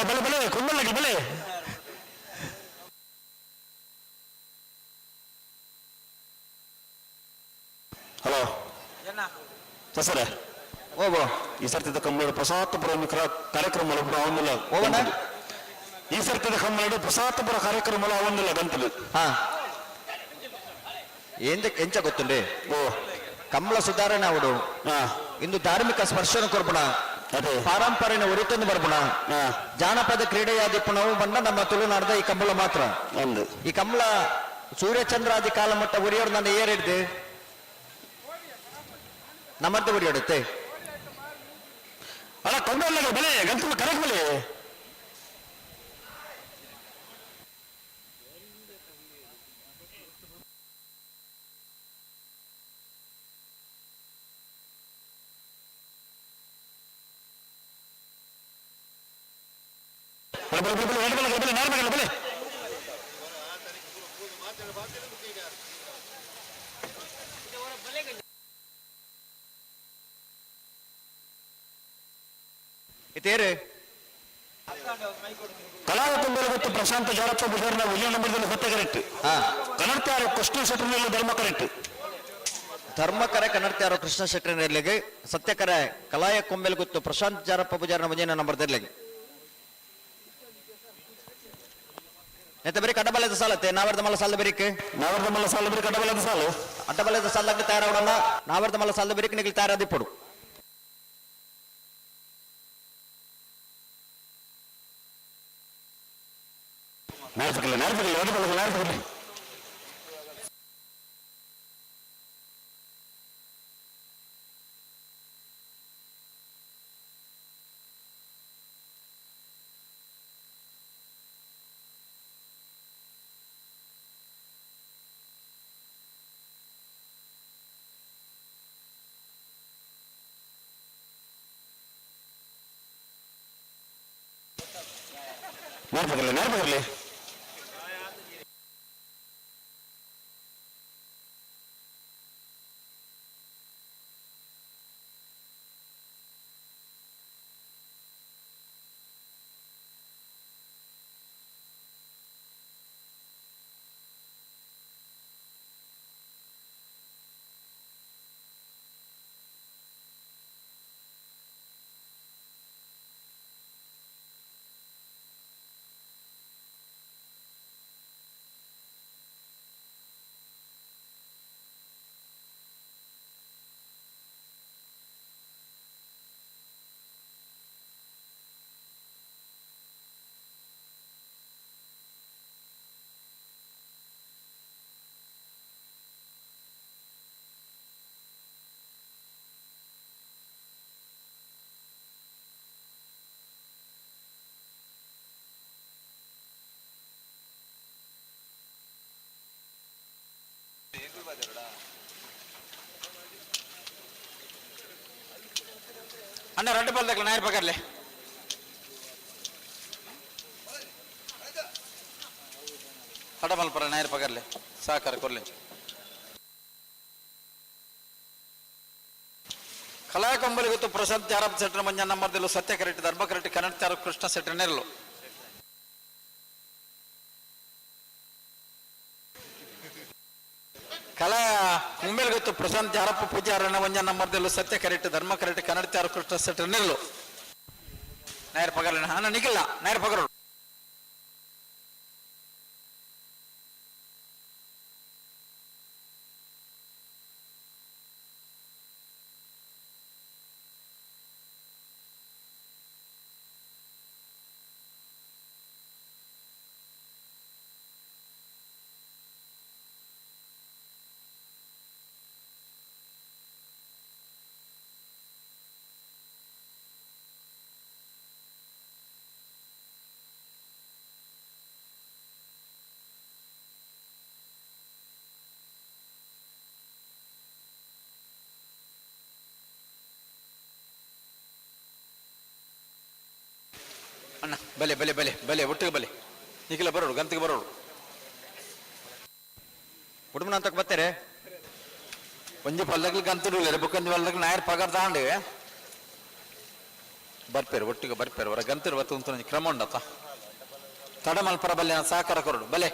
ಬಲೆ ಬಲೆ ಕುಂಬಲ್ಲ ಬಲೆ. ಹಲೋ ಸರ್, ಓಬೋ ಈ ಸರ್ತಿದ ಕಮ್ಮಳ ಪ್ರಸಾದಪುರ ಕಾರ್ಯಕ್ರಮ ಅವನ್ನೆಲ್ಲ ಓವಣ್ಣ? ಈ ಸರ್ತಿದ ಕಮ್ಮಳ ಪ್ರಸಾದಪುರ ಕಾರ್ಯಕ್ರಮ ಅವನ್ನೆಲ್ಲ ಗಂತಲು. ಹಾ ಎಂಚ ಗೊತ್ತುಂಡೆ? ಓ ಕಂಬಳ ಸುಧಾರಣೆ ಅವಡು ಹಾ ಇಂದು ಧಾರ್ಮಿಕ ಸ್ಪರ್ಶನ ಕೊರ್ಪಣ ಅದೇ ಪಾರಂಪರೆನ ಒರಿತೊಂದು ಬರ್ಪಣ ಹಾ ಜಾನಪದ ಕ್ರೀಡೆಯಾದಿಪ್ಪು ನಾವು ಬಂದ ನಮ್ಮ ತುಳುನಾಡದ ಈ ಕಂಬಳ ಮಾತ್ರ. ಒಂದು ಈ ಕಂಬಳ ಸೂರ್ಯಚಂದ್ರಾದಿ ಕಾಲ ಮಟ್ಟ ಉರಿಯೋರು ನನ್ನ ಏರಿಡ್ದು ನಮ್ಮತ್ತೆ ಉರಿಯೋಡುತ್ತೆ. ಅಲ್ಲ ಕೊಂಡಲ್ಲ ಬಲೆ ಗಂತಲು ಕರೆಕ್ಟ್ ಬಲೆ. ಬಲೆ ಬಲೆ ಬಲೆ ಬಲೆ ಎರಡು ಬಲೆ ಬಲೆ ನಾಲ್ಕು ಬಲೆ ಬಲೆ. ಇತೇರು ಕಲಾವತುಂಬಲ ಮತ್ತು ಪ್ರಶಾಂತ ಜಾರಪ್ಪ ಬುಜಾರ್ನ ವಿಜಯ ನಂಬರ್ದಲ್ಲಿ ಹೊತ್ತೆ ಕರೆಕ್ಟ್. ಹಾ ಕನ್ನಡತಾರ ಕೃಷ್ಣ ಶೆಟ್ಟರ್ನಲ್ಲಿ ಧರ್ಮ ಕರೆಕ್ಟ್. ಧರ್ಮಕರೆ ಕನ್ನಡತ್ಯಾರು ಕೃಷ್ಣ ಶೆಟ್ಟರ್ ನೆರ್ಲೆಗ್ ಸತ್ಯಕರೆ ಕಲಾಯ ಕೊಂಬೆಲ್ ಗುತ್ತು ಪ್ರಶಾಂತ್ ಜಾರಪ್ಪ ಪೂಜಾರನ ಮುಂಜಿನ ನಂಬರ್ ತೆರ್ಲೆಗ್ ನೆತ್ತ ಬರಿ ಕಡ್ಡಬಲದ ಸಾಲತ್ತೆ ನಾವರ್ದ ಮಲ್ಲ ಸಾಲದ ಬರಿಕ್ ನಾವರ್ದ ಮಲ್ಲ ಸಾಲ ಬರಿ ಕಡ್ಡಬಲದ ಸಾಲು ಅಡ್ಡಬಲದ ಸಾಲಕ್ಕೆ ತಯಾರಾವಡಲ್ಲ ನಾವರ್ದ ಮಲ್ಲ ಸಾಲದ ಬರಿಕ್ ನಿಗಲ್ ತಯಾರಾದಿಪ್ಪಡು. நேரத்துக்கு நேரத்துக்கு நேரத்துக்கு நேரத்துக்கு நேரத்துக்கு நேரத்துக்கு ಅಣ್ಣ ರೆಡ್ ಬಾಲ್ ನಾಯರ್ ಪಕರ್ಲೆ ತಡಮಲ್ಪರ ನಾಯರ್ ಪಕರ್ಲೆ ಸಹಕಾರ ಕೊರ್ಲೆ. ಕಲಾ ಕಂಬಲಿ ಗೊತ್ತು ಪ್ರಶಾಂತ್ ಜಾರಪ್ ಸೆಟ್ರ ಮಂಜ ನಂಬರ್ದಿಲ್ಲು ಸತ್ಯ ಕರೆಕ್ಟ್ ಧರ್ಮ ಕರೆಕ್ಟ್ ಕನ್ನಡ ಚಾರ ಕೃಷ್ಣ ಸೆಟ್ರ ನೆರಳು. ಕಲಾ ಕುಂಬೆಲ್ ಗೊತ್ತು ಪ್ರಶಾಂತ್ ಜಾರಪ್ಪ ಪೂಜಾರಣ್ಣ ಮಂಜ ನಂಬರ್ದಿಲ್ಲು ಸತ್ಯ ಕರೆಕ್ಟ್ ಧರ್ಮ ಕರೆಕ್ಟ್ ಕನ್ನಡ ಚಾರ ಕೃಷ್ಣ ಸೆಟ್ರ ನೆರಳು. ನಾಯರ್ ಪಗರ್ಲ ಅಣ್ಣ ನಿಖಿಲ್ಲ ನಾಯರ್ ಪಗರು. ಅಣ್ಣ ಬಲೆ ಬಲೆ ಬಲೆ ಬಲೆ ಒಟ್ಟಿಗೆ ಬಲೆ ನಿಖಿಲ ಬರೋಡು ಗಂತಿಗೆ ಬರೋಡು. ಕುಟುಂಬ ಅಂತಕ್ ಬರ್ತಾರೆ ಒಂಜಿ ಪಲ್ಲಕ್ಕೆ ಗಂತುಡು ಬುಕ್ಕಂಜಿ ಪಲ್ಲಕ್ಕೆ ನಾಯರ್ ಪಗಾರ ತಾಂಡು ಬರ್ಪೇರು ಒಟ್ಟಿಗೆ ಬರ್ಪೇರು ಹೊರ ಗಂತಿರು ಬತ್ತು ಒಂಜಿ ಕ್ರಮ ಉಂಡತ್ತ ತಡಮಲ್ಪರ ಬಲ್ಲೆ ಸಹಕಾರ ಕೊರಡು ಬಲೆ.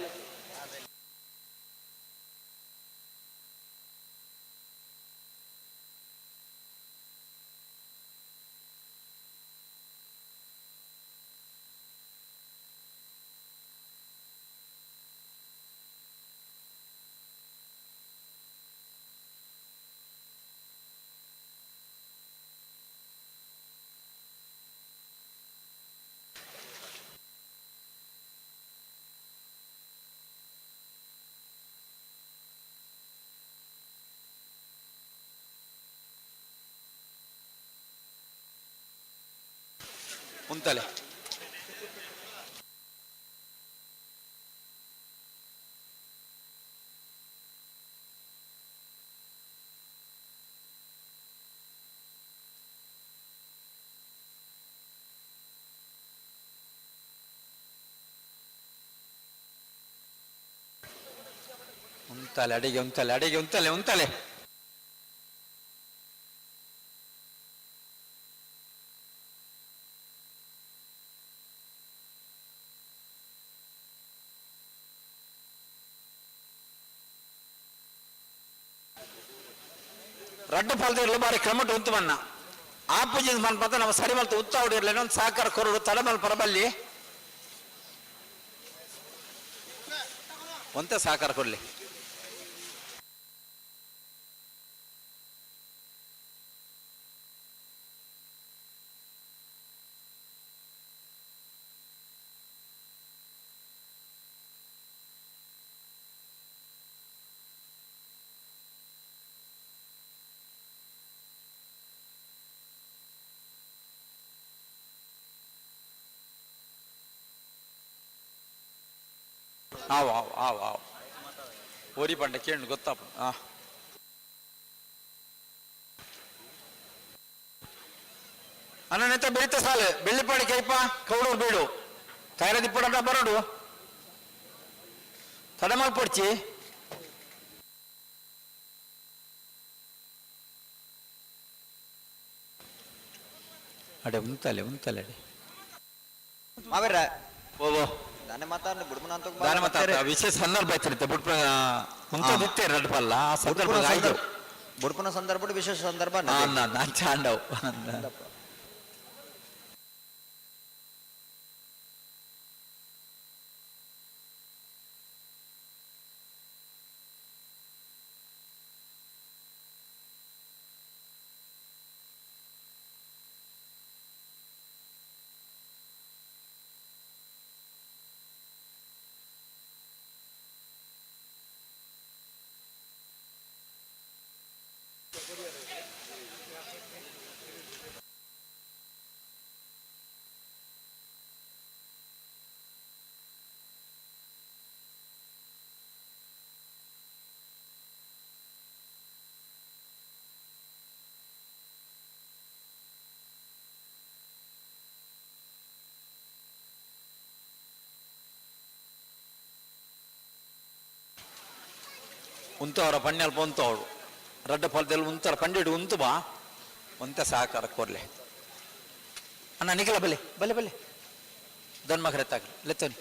ಉಂತಲೆ ಉಂತಲೆ ಅಡಿಗೆ ಉಂತಲೆ ಅಡಿಗೆ ಉಂತಲೆ ಉಂತಲೆ. ರಡ್ಡು ಪಾಲ್ದ ಬಾರಿ ಕ್ರಮಟ್ ಉಂತು ಮನ್ನ ಆಪುಜಿನ ಮನ್ಪತ್ತ ನಮ್ಮ ಸರಿ ಮಲ್ತು ಉತ್ತ ಹೊಡಿರ್ಲೇನ ಒಂದು ಸಹಕಾರ ಕೊರಡು ತಲೆಮಲ್ ಪರಬಲ್ಲಿ ಒಂತೆ ಸಹಕಾರ ಕೊಡ್ಲಿ. ಆವ್ ಆವ್ ಆವ್ ಆವ್ ಓರಿ ಪಂಡ ಕೇಳು ಗೊತ್ತಪ್ಪ. ಅಣ್ಣನೆತ್ತ ಬೆಳಿತ ಸಾಲು ಬೆಳ್ಳಿಪಾಡಿ ಕೈಪ ಕೌಡೂರು ಬೀಡು ತಯಾರದಿಪ್ಪಡ ಬರೋಡು ತಡಮಲ್ ಪೊಡ್ಚಿ ಅಡೆ ಉಂತಲೆ ಉಂತಲೆ ಅಡೆ ಮಾವೇರ ಓ ಓ ದಾನೆ ಮಾತಾಡ ಬುಡ್ಮನ ಅಂತ ದಾನೆ ಮಾತಾಡ ವಿಶೇಷ ಸಂದರ್ಭ ಐತಿರುತ್ತೆ ಬುಡ್ಪ ಉಂತದಿತ್ತೆ ರಡ್ಡು ಪಲ್ಲ ಆ ಸಂದರ್ಭ ಆಯ್ತು. ಬುಡ್ಪುನ ಸಂದರ್ಭ ವಿಶೇಷ ಸಂದರ್ಭ ಚಾಂಡವ್ ಉಂತವರ ಪಣ್ಣಲ್ಪ ಉಂತವಳು ರಡ್ಡ ಫಲದಲ್ಲಿ ಉಂತರ ಪಂಡಿಡು ಉಂತು ಬಾ ಒಂತ ಸಹಕಾರ ಕೊರ್ಲೆ ಅಣ್ಣ ನಿಖಲ ಬಲೆ ಬಲೆ ಬಲೆ ದೊನ್ ಮಗರ ತಾಗಲಿ ಲೆತ್ತೋನಿ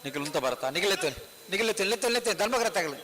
ನಿಖಲ್ ಉಂತ ಬರ್ತಾ ನಿಖಲ್ ಎತ್ತೋನಿ ನಿಖಲ್ ಎತ್ತೋನಿ ಲೆತ್ತೋನಿ ಲೆತ್ತೋನಿ ಧರ್ಮಗ್ರ ತಾಗಲಿ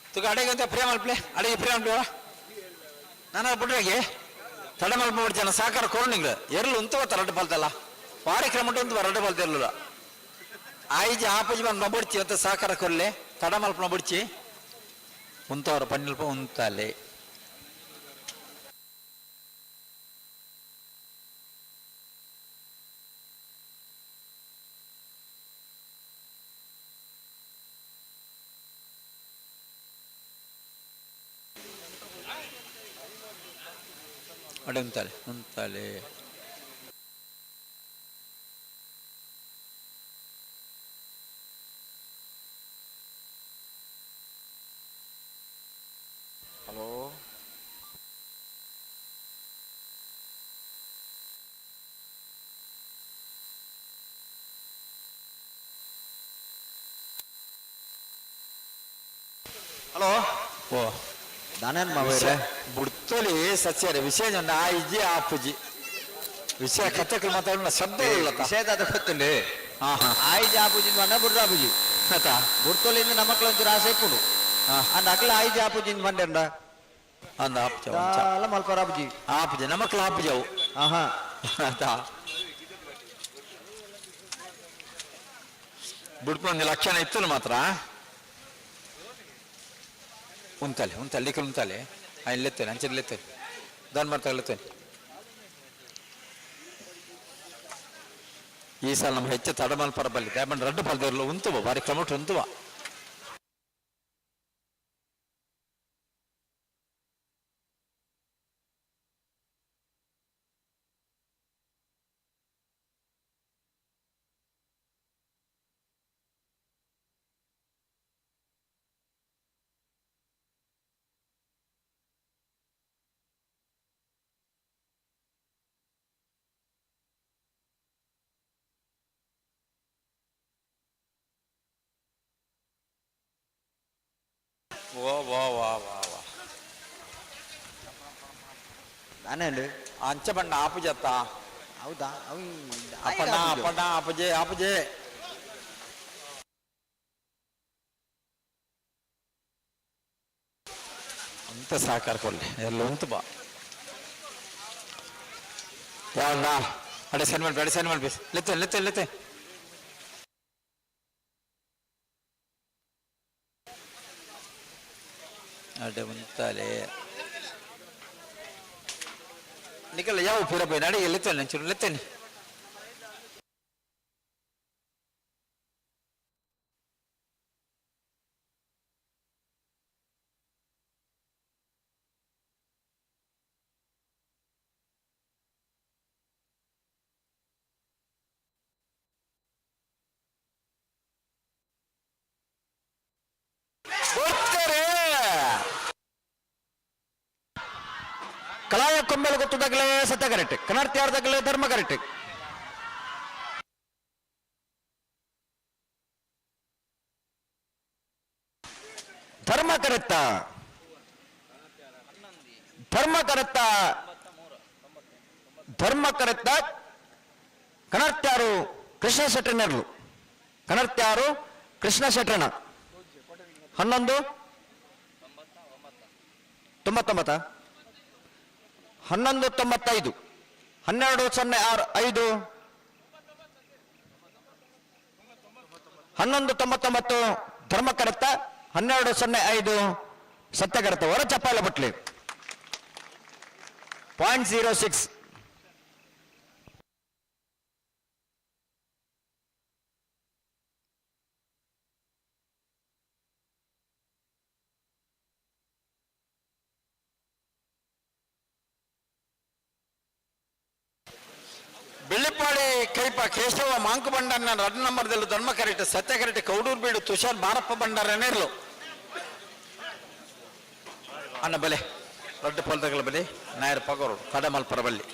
ತುಗ ಅಡೆಗೆ ಅಂತ ಪ್ರೇಮ ಅಲ್ಪ್ಲೆ ಅಡೆಗೆ ಪ್ರೇಮ ಅಲ್ಪ್ಲೇವ ನಾನು ಬಿಡ್ರಾಗೆ ತಡೆ ಮಲ್ಪ ಜನ ಸಹಕಾರ ಕೊರು ಎರ್ಲು ಉಂತವ ರಡ್ಡು ಪಾಲ್ತಲ್ಲ ಕಾರ್ಯಕ್ರಮ ಉಂಟು ರಡ್ಡು ಪಾಲ್ತ ಎರ್ಲುಲ ಆಯ್ಜಿ ಆಪಜಿ ಬಂದು ಬಡ್ಚಿ ಅಂತ ಸಹಕಾರ ಕೊರ್ಲೆ ತಡ ಮಲ್ಪನ ಬಡ್ಚಿ ಉಂತವರ ಪನ್ನಿಲ್ಪ ಉಂತಾಲೆ ಅಡೆ ಉಂತಾಲೆ ಉಂತಾಲೆ ಹಲೋ ಹಲೋ ಓ ದಾನೇನ್ ಮಾವೇರೆ ಬುಡ್ತೋಲಿ ಸಚ್ಚಾರೆ ವಿಷಯ ಜನ ಆಯ್ಜಿ ಆಪುಜಿ ವಿಷಯ ಕಥೆಗಳು ಮಾತಾಡೋಣ ಶಬ್ದ ಇಲ್ಲ ವಿಷಯ ಅದು ಗೊತ್ತುಂಡು ಹಾ ಹಾ ಆಯ್ಜಿ ಆಪುಜಿ ಅನ್ನ ಬುಡ್ರಾಪುಜಿ ಆತಾ ಬುಡ್ತೋಲಿಂದ ನಮಕ್ಲ ಒಂಚೂರು ಆಸೆ ಇಪ್ಪುಂಡು ಅಂಡ್ ಅಕ್ಲ ಆಯ್ಜಿ ಆಪುಜಿ ಬಂಡೆಂಡ ಅಂದ ಆಪುಜ ದಾಲ ಮಲ್ಪರ ಆಪುಜಿ ಆಪುಜಿ ನಮಕ್ಲ ಆಪುಜವು ಆಹಾ ಆತಾ ಬುಡ್ಪೊಂದು ಲಕ್ಷಣ ಇತ್ತು ಮಾತ್ರ ಉಂತಾಲೆ ಉಂತಾಲೆ ಲಿಕ್ಕಲು ಉಂತಾಲೆ ఆయన ಲೆತ್ತೇನೆ ಅಂಚೆ ಲೆತ್ತೇನೆ ದಾನ್ ಮಾಡ್ತಾ ಲೆತ್ತೇನೆ. ಈ ಸಲ ನಮ್ಮ ಹೆಚ್ಚು ತಡಮಲ್ ಪರಬಲ್ಲಿ ಡೈಮಂಡ್ ರಡ್ಡು ಪಲ್ದಿರ್ಲು ಉಂತುವ ಬಾರಿ ಕ್ರಮಟ್ ಉಂತುವ. ವಾ ವಾ ವಾ ವಾ ವಾ. ನಾನೇನು ಅಂಚ ಬಣ್ಣ ಆಪುಜತ್ತ. ಹೌದಾ? ಅಪ್ಪಣ್ಣ ಅಪ್ಪಣ್ಣ ಆಪುಜೆ ಆಪುಜೆ. ಅಂತ ಸಹಕಾರ ಕೊಡ್ಲಿ ಎಲ್ಲ ಉಂಟು ಬಾ. ಯಾವಣ್ಣ ಅಡೆ ಸೆಂಡ್ ಮಾಡಿ, ಅಡೆ ಸೆಂಡ್ ಮಾಡಿ. ಲೆತ್ತೆ ಲೆತ್ತೆ ಲೆತ್ತೆ. ಅಡೆ ಉಂತಾಲೆ ನಿಕಲ್ಲ ಯಾವ ಪೂರ ಬೈ ನಡಿ ಲೆತ್ತೇನೆ ಚೂರು ಲೆತ್ತೇನೆ. ಕಲಾಯ ಕೊಂಬೆಲ್ ಗೊತ್ತದಾಗಲೇ ಸತ್ಯ ಕರೆಕ್ಟ್, ಕನ್ನಡತಿಯಾರ್ದಾಗಲೇ ಧರ್ಮ ಕರೆಕ್ಟ್. ಧರ್ಮ ಕರೆಕ್ತ, ಧರ್ಮ ಕರೆಕ್ತ, ಧರ್ಮ ಕರೆಕ್ತ. ಕನ್ನಡತ್ಯಾರು ಕೃಷ್ಣ ಶೆಟ್ಟರ್ನರ್ಲು, ಕನ್ನಡತ್ಯಾರು ಕೃಷ್ಣ ಶೆಟ್ಟರನ. 11 99 11 95 12 0 6 5 11 99 ಧರ್ಮಕರತ್ತ 12 0 5 ಸತ್ಯಕರತ್ತ. ಹೊರ ಚಪ್ಪಾಳೆ ಬಟ್ಲಿ. 0.06. ಬೆಳ್ಳಿಪ್ಪಾಡಿ ಕೈಪ ಕೇಶವ ಮಾಂಕು ಬಂಡಾರನ ರಡ್ ನಂಬರ್ದಲ್ಲಿ ಧರ್ಮ ಕರೆಕ್ಟ್ ಸತ್ಯ ಕರೆಕ್ಟ್ ಕೌಡೂರು ಬೀಡು ತುಷಾರ್ ಮಾರಪ್ಪ ಬಂಡಾರನೇರ್ಲು ಅಣ್ಣ ಬಲೆ ರಡ್ಡು ಪಲ್ದಗಳ ಬಲೆ ನಾಯರ್ ಪಗರು ತಡಮಲ್ಪರ ಬಲ್ಲಿ.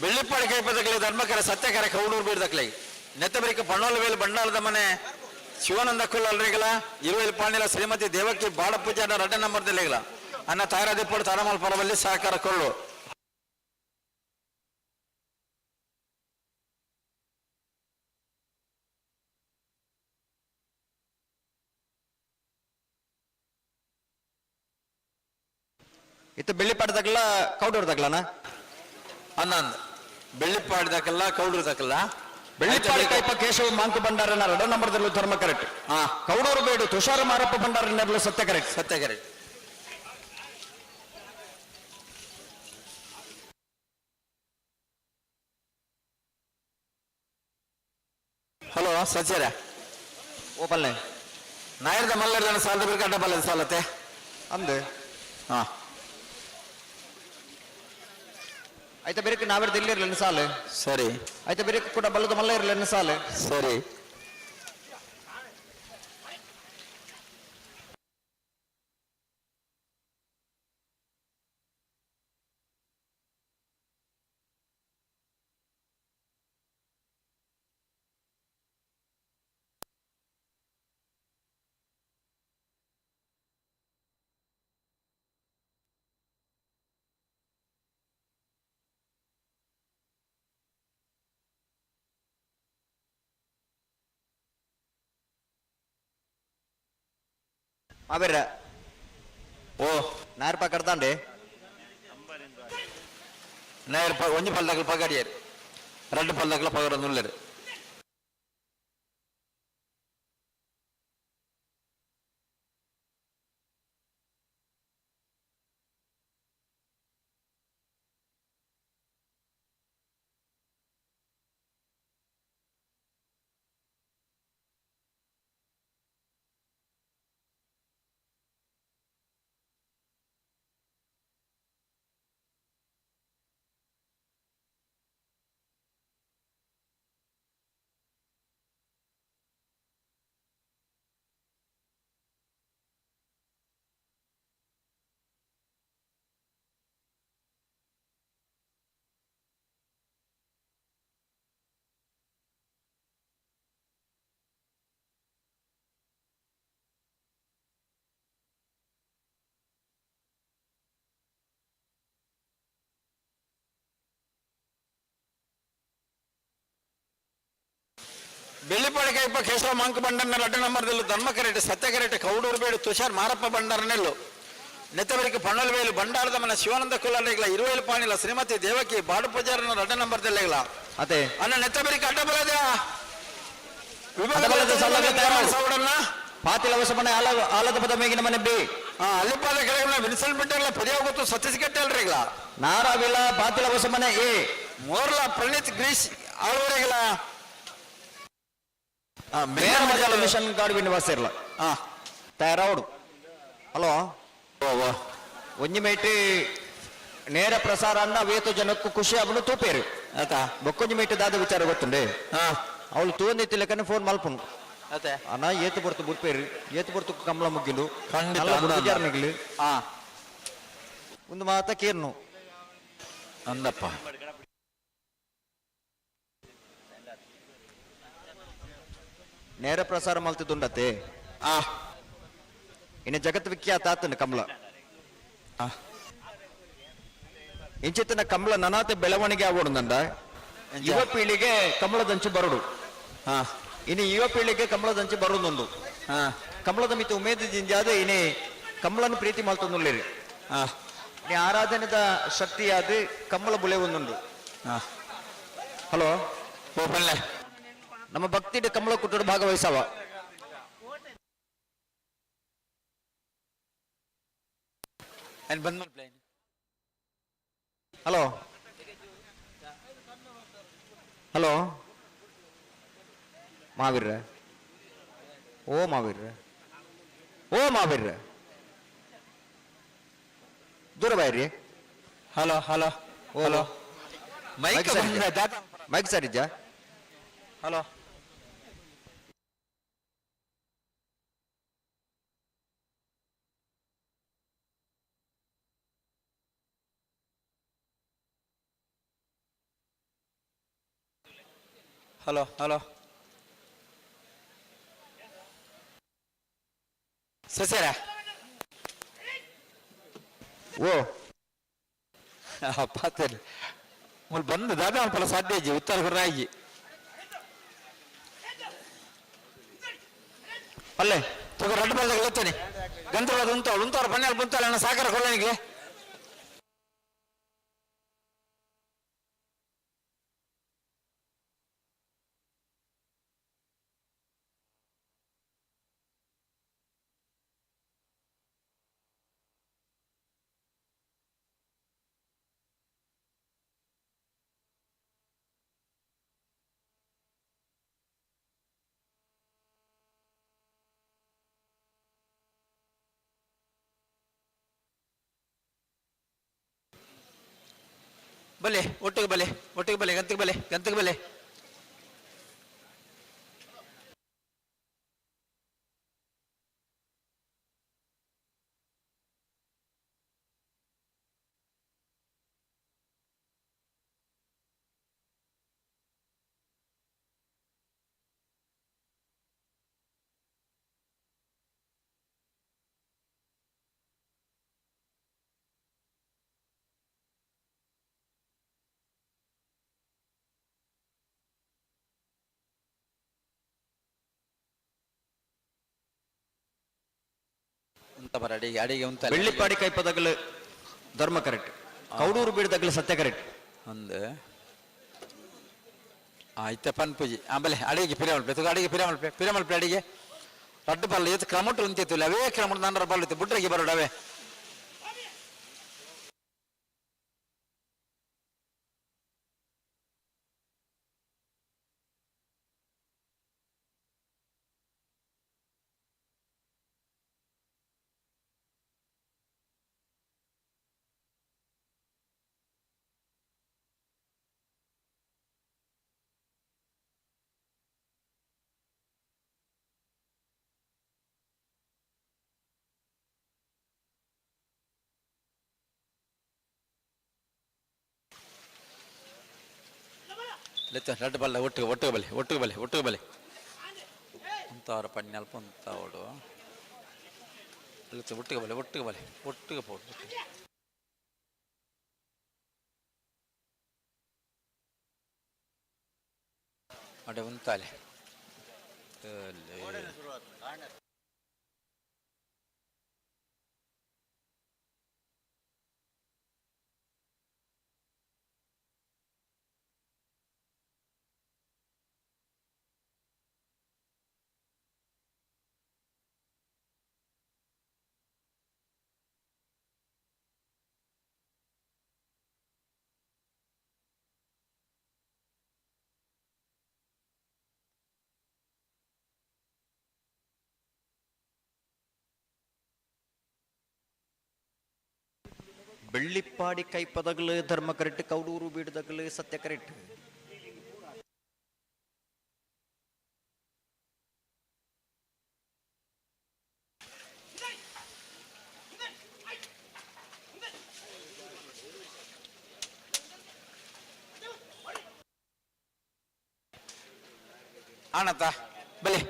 ಬೆಳ್ಳಿಪ್ಪಾಡಿ ಕೈಪದಕಲೆ ಧರ್ಮಕರ ಸತ್ಯಕರ ಕೌಡೂರು ಬೀಡ್ದಕ್ಲೆ ನೆತ್ತಬರಿಕ ಪಣ್ಣೋಲ ವೇಲು ಬಂಡಾಲದ ಮನೆ ಶಿವಾನಂದ ಕುಲ್ಲಲ್ರಿಗಳ ಇರುವೇಲು ಪಾಂಡಿಲ ಶ್ರೀಮತಿ ದೇವಕ್ಕಿ ಬಾಡಪೂಜೆ ರಡ್ಡ ನಂಬರ್ದಲ್ಲಿಗಳ ಅನ್ನ ತಾರಾದಿಪ್ಪಡು ತರಮಲ್ ಪರವಲ್ಲಿ ಸಹಕಾರ ಕೊಳ್ಳು. ಇತ್ತು ಬೆಳ್ಳಿಪಾಡಿ ಕೌಡೂರು ತಗ್ಲನ? ಅನ್ನಂದ್ ಬೆಳ್ಳಿಪ್ಪಾಡಿ ದಕ್ಕಲ್ಲ ಕೌಡೂರು ದಕ್ಕಲ್ಲ. ಬೆಳ್ಳಿಪ್ಪಾಡಿ ಕೈಪ ಕೇಶವ ಮಾಂಕು ಭಂಡಾರನ ರಡ ನಂಬರ್ದಲ್ಲೂ ಧರ್ಮ ಕರೆಕ್ಟ್. ಕೌಡೂರು ಬೇಡು ತುಷಾರ ಮಾರಪ್ಪ ಭಂಡಾರನಲ್ಲೂ ಸತ್ಯ ಕರೆಕ್ಟ್. ಸತ್ಯ ಕರೆಕ್ಟ್. ಹಲೋ ಸಚಿರ ಓಪಲ್ನೆ ನಾಯರ್ದ ಮಲ್ಲರ್ದನ ಸಾಲದ ಬೇಕು ಅಡ್ಡ ಬಲ್ಲದ ಸಾಲತ್ತೆ ಅಂದು ಹಾ ಆಯ್ತಾ ಬೇರೆ ನಾವೇರ್ದು ಇಲ್ಲಿರ್ಲಿಲ್ಲ ಸಾಲು. ಸರಿ. ಆಯ್ತಾ ಬೇರೆ ಕೂಡ ಬಲ್ಲದ ಮಲ್ಲ ಇರಲಿಲ್ಲ ಸಾಲು. ಸರಿ. ಮಾಬೇರ ಓ ನಾಯರ್ ಪಕಡ್ದಾಂಡೆ ನಾಯರ್ ಒಂಜಿ ಪಲ್ದಕ್ಲು ಪಗಡಿಯರು ರಡ್ಡು ಪಲ್ದಕ್ಲ ಪಗಡೊಂದುಲ್ಲೆರ್. ಬೆಳ್ಳಿಪಾಡಿಕೈಪ ಕೇಶವ ಮಂಕ ಬಂಡನ್ನ ಲಡ್ಡು ನಂಬರ್ದಲ್ಲು ಧರ್ಮಕರೆಟ್ ಸತ್ಯಕರೆಟ್ ಕೌಡೂರು ಬೇಡು ತುಷಾರ್ ಮಾರಪ್ಪ ಬಂಡಾರನೆಲ್ಲು ನೆತ್ತವರಿಗೆ ಪಣ್ಣಲ್ವೇಲು ಬಂಡಾರದ ಮನ ಶಿವಾನಂದ ಕುಲಾರಿಗಳ ಇರುವೇಲು ಪಾಣಿಲ ಶ್ರೀಮತಿ ದೇವಕಿ ಬಾಡು ಪೂಜಾರನ ಲಡ್ಡು ನಂಬರ್ದಲ್ಲೆಗಳ ಅದೇ ಅಣ್ಣ ನೆತ್ತಬರಿಗೆ ಅಡ್ಡ ಬಲದ ಅಡ್ಡಬಲದ ಸಲ್ಲಗ ತಯಾರು. ಸೌಡನ್ನ ಪಾತಿಲ ವಸಮನೆ ಆಲ ಆಲದ ಪದ ಮೇಗಿನ ಮನೆ ಬಿ ಅಲ್ಲಿಪಾದ ಕೆಳಗನ ವಿನ್ಸಲ್ ಬಿಟ್ಟಲ್ಲ ಪದಿಯ ಗೊತ್ತು ಸತೀಶ್ ಅಲ್ರಿಗಳ ನಾರಾವಿಲ ಪಾತಿಲ ವಸಮನೆ ಎ ಮೋರ್ಲ ಪ್ರಣೀತ್ ಗ್ರೀಶ್ ಆಳ್ವರೆಗಳ ಮೇರ ಮಜಾಲ ಮಿಷನ್ ಗಾರ್ಡ್ ನಿವಾಸ ಇರಲ ತಯಾರಾವಡು. ಹಲೋ, ಒಂಜಿ ಮೇಟಿ ನೇರ ಪ್ರಸಾರ ಅನ್ನ ವೇತು ಜನಕ್ಕೂ ಖುಷಿ ಅವನು ತೂಪೇರು. ಆತಾ. ಬೊಕ್ಕೊಂಜಿ ಮೇಟಿ ದಾದ ವಿಚಾರ ಗೊತ್ತುಂಡೆ. ಅವಳು ತೂಂದಿತ್ತಿಲೆಕ್ಕನೆ ಫೋನ್ ಮಲ್ಪುನು. ಅತೆ. ಅಣ್ಣ ಏತು ಬರ್ತು ಬುಡ್ಪೇರು, ಏತು ಬರ್ತು ಕಮಲ ಮುಗ್ಗಿಲು. ಖಂಡಿತ. ನಲ್ಲ ಬುಡ್ಪುಜಾರ್ನಿಗ್ಲು. ಒಂದು ಮಾತ ಕೇರ್ನು. ಅಂದಪ್ಪ. ನೇರ ಪ್ರಸಾರ ಮಲ್ತಿದ್ದುಂಡತೆ. ಇನ್ನು ಜಗತ್ ವಿಖ್ಯಾತ ಆತನ ಕಮಲ. ಇಂಚಿತ್ತಿನ ಕಮಲ ನನಾತೆ ಬೆಳವಣಿಗೆ ಆಗೋಡು. ಯುವ ಪೀಳಿಗೆ ಕಮಲದಂಚು ಬರುಡು. ಇನ್ನು ಯುವ ಪೀಳಿಗೆ ಕಮಲದಂಚು ಬರುದೊಂದು. ಕಮಲದ ಮಿತಿ ಉಮೇದ ಜಿಂಜಾದ ಇನಿ ಕಮಲನ್ನು ಪ್ರೀತಿ ಮಲ್ತೊಂದುಲ್ಲೇರಿ. ಇನಿ ಆರಾಧನೆದ ಶಕ್ತಿಯಾದ ಕಮಲ ಬುಲೆ ಒಂದುಂಡು. ಹಲೋ, ನಮ್ಮ ಭಕ್ತಿ ಕಮಲ ಕುಟ್ಟೋಡು ಭಾಗವಹಿಸವ. ಬಂದ್. ಹಲೋ ಹಲೋ, ಮಾವೀರ್ರ, ಓ ಮಾವೀರ್ರ, ಓ ಮಾವೀರ್ರ, ದೂರ ಬಾಯ್ರಿ. Hello hello hello, mic mic ಸರಿಜಾ? ಹಲೋ ಹಲೋ ಹಲೋ, ಸಸ್ಯರ. ಓ ಪಾತೇರಿ ಮುಲ್ ಬಂದು ದಾದಾ ಅನ್ಪಲ ಸಾಧ್ಯ ಇಜ್ಜಿ ಉತ್ತರ ಗುರ್ರಾಯಿ. ಅಲ್ಲೇ ತಗೋ ರಡ್ಡು ಬಲ್ದಾಗ ಹೇಳ್ತೇನೆ ಗಂಟೆ ಉಂತಾವಳು ಉಂತವ್ರ ಪನ್ನೆಲ್ ಬಂತಾಳೆ ಅಣ್ಣ ಸಾಕಾರ ಕೊಲ್ಲನಿಗೆ. ಬಲೆ ಒಟ್ಟಿಗೆ ಬಲೆ ಒಟ್ಟಿಗೆ ಬಲೆ ಗಂತಿಗೆ ಬಲೆ ಗಂತಿಗೆ ಬಲೆ. ಅಡಿಗೆ ಅಡಿಗೆ ಉಂತಲೆ. ಬೆಳ್ಳಿಪ್ಪಾಡಿ ಕೈಪದಗಲು ಧರ್ಮ ಕರೆಕ್ಟ್, ಕೌಡೂರು ಬೀಡದಗಲು ಸತ್ಯ ಕರೆಕ್ಟ್. ಒಂದು ಇತ್ತೆ ಪನ್ಪುಜಿ ಆಮೇಲೆ ಅಡಿಗೆ ಪಿರ ಮಲ್ಪೆ ತುಗ ಅಡಿಗೆ ಪಿರ ಮಲ್ಪೆ ಪಿರ ಮಲ್ಪೆ ಅಡಿಗೆ ರಡ್ಡು ಬಲ್ಲ ಏತ್ ಕ್ರಮಟು ಉಂತಿತ್ತು ಅವೇ ಕ್ರಮಟು ನನ್ನ ಬಲ್ಲ ಬುಡ್ರಗೆ ಬರೋಡು ಅವೇ. ಲೆತ್ತ ರಡ್ಡು ಬಲ್ಲ ಒಟ್ಟಿಗೆ ಒಟ್ಟಿಗೆ ಬಲೆ ಒಟ್ಟಿಗೆ ಬಲೆ ಒಟ್ಟಿಗೆ ಬಲೆ ಉಂತಾವರ ಪಣ್ಣಲ್ಪ ಉಂತಾವಡು ಲೆತ್ತ ಒಟ್ಟಿಗೆ ಬಲೆ ಒಟ್ಟಿಗೆ ಬಲೆ ಒಟ್ಟಿಗೆ ಪೋಡು ಅಡೆ ಉಂತಾಲೆ. ಬೆಳ್ಳಿಪ್ಪಾಡಿ ಕೈಪದಗಲು ಧರ್ಮ ಕರೆಕ್ಟ್, ಕೌಡೂರು ಬೀಡದಗಲು ಸತ್ಯ ಕರೆಕ್ಟ್. ಆಣತ ಬಲೆ.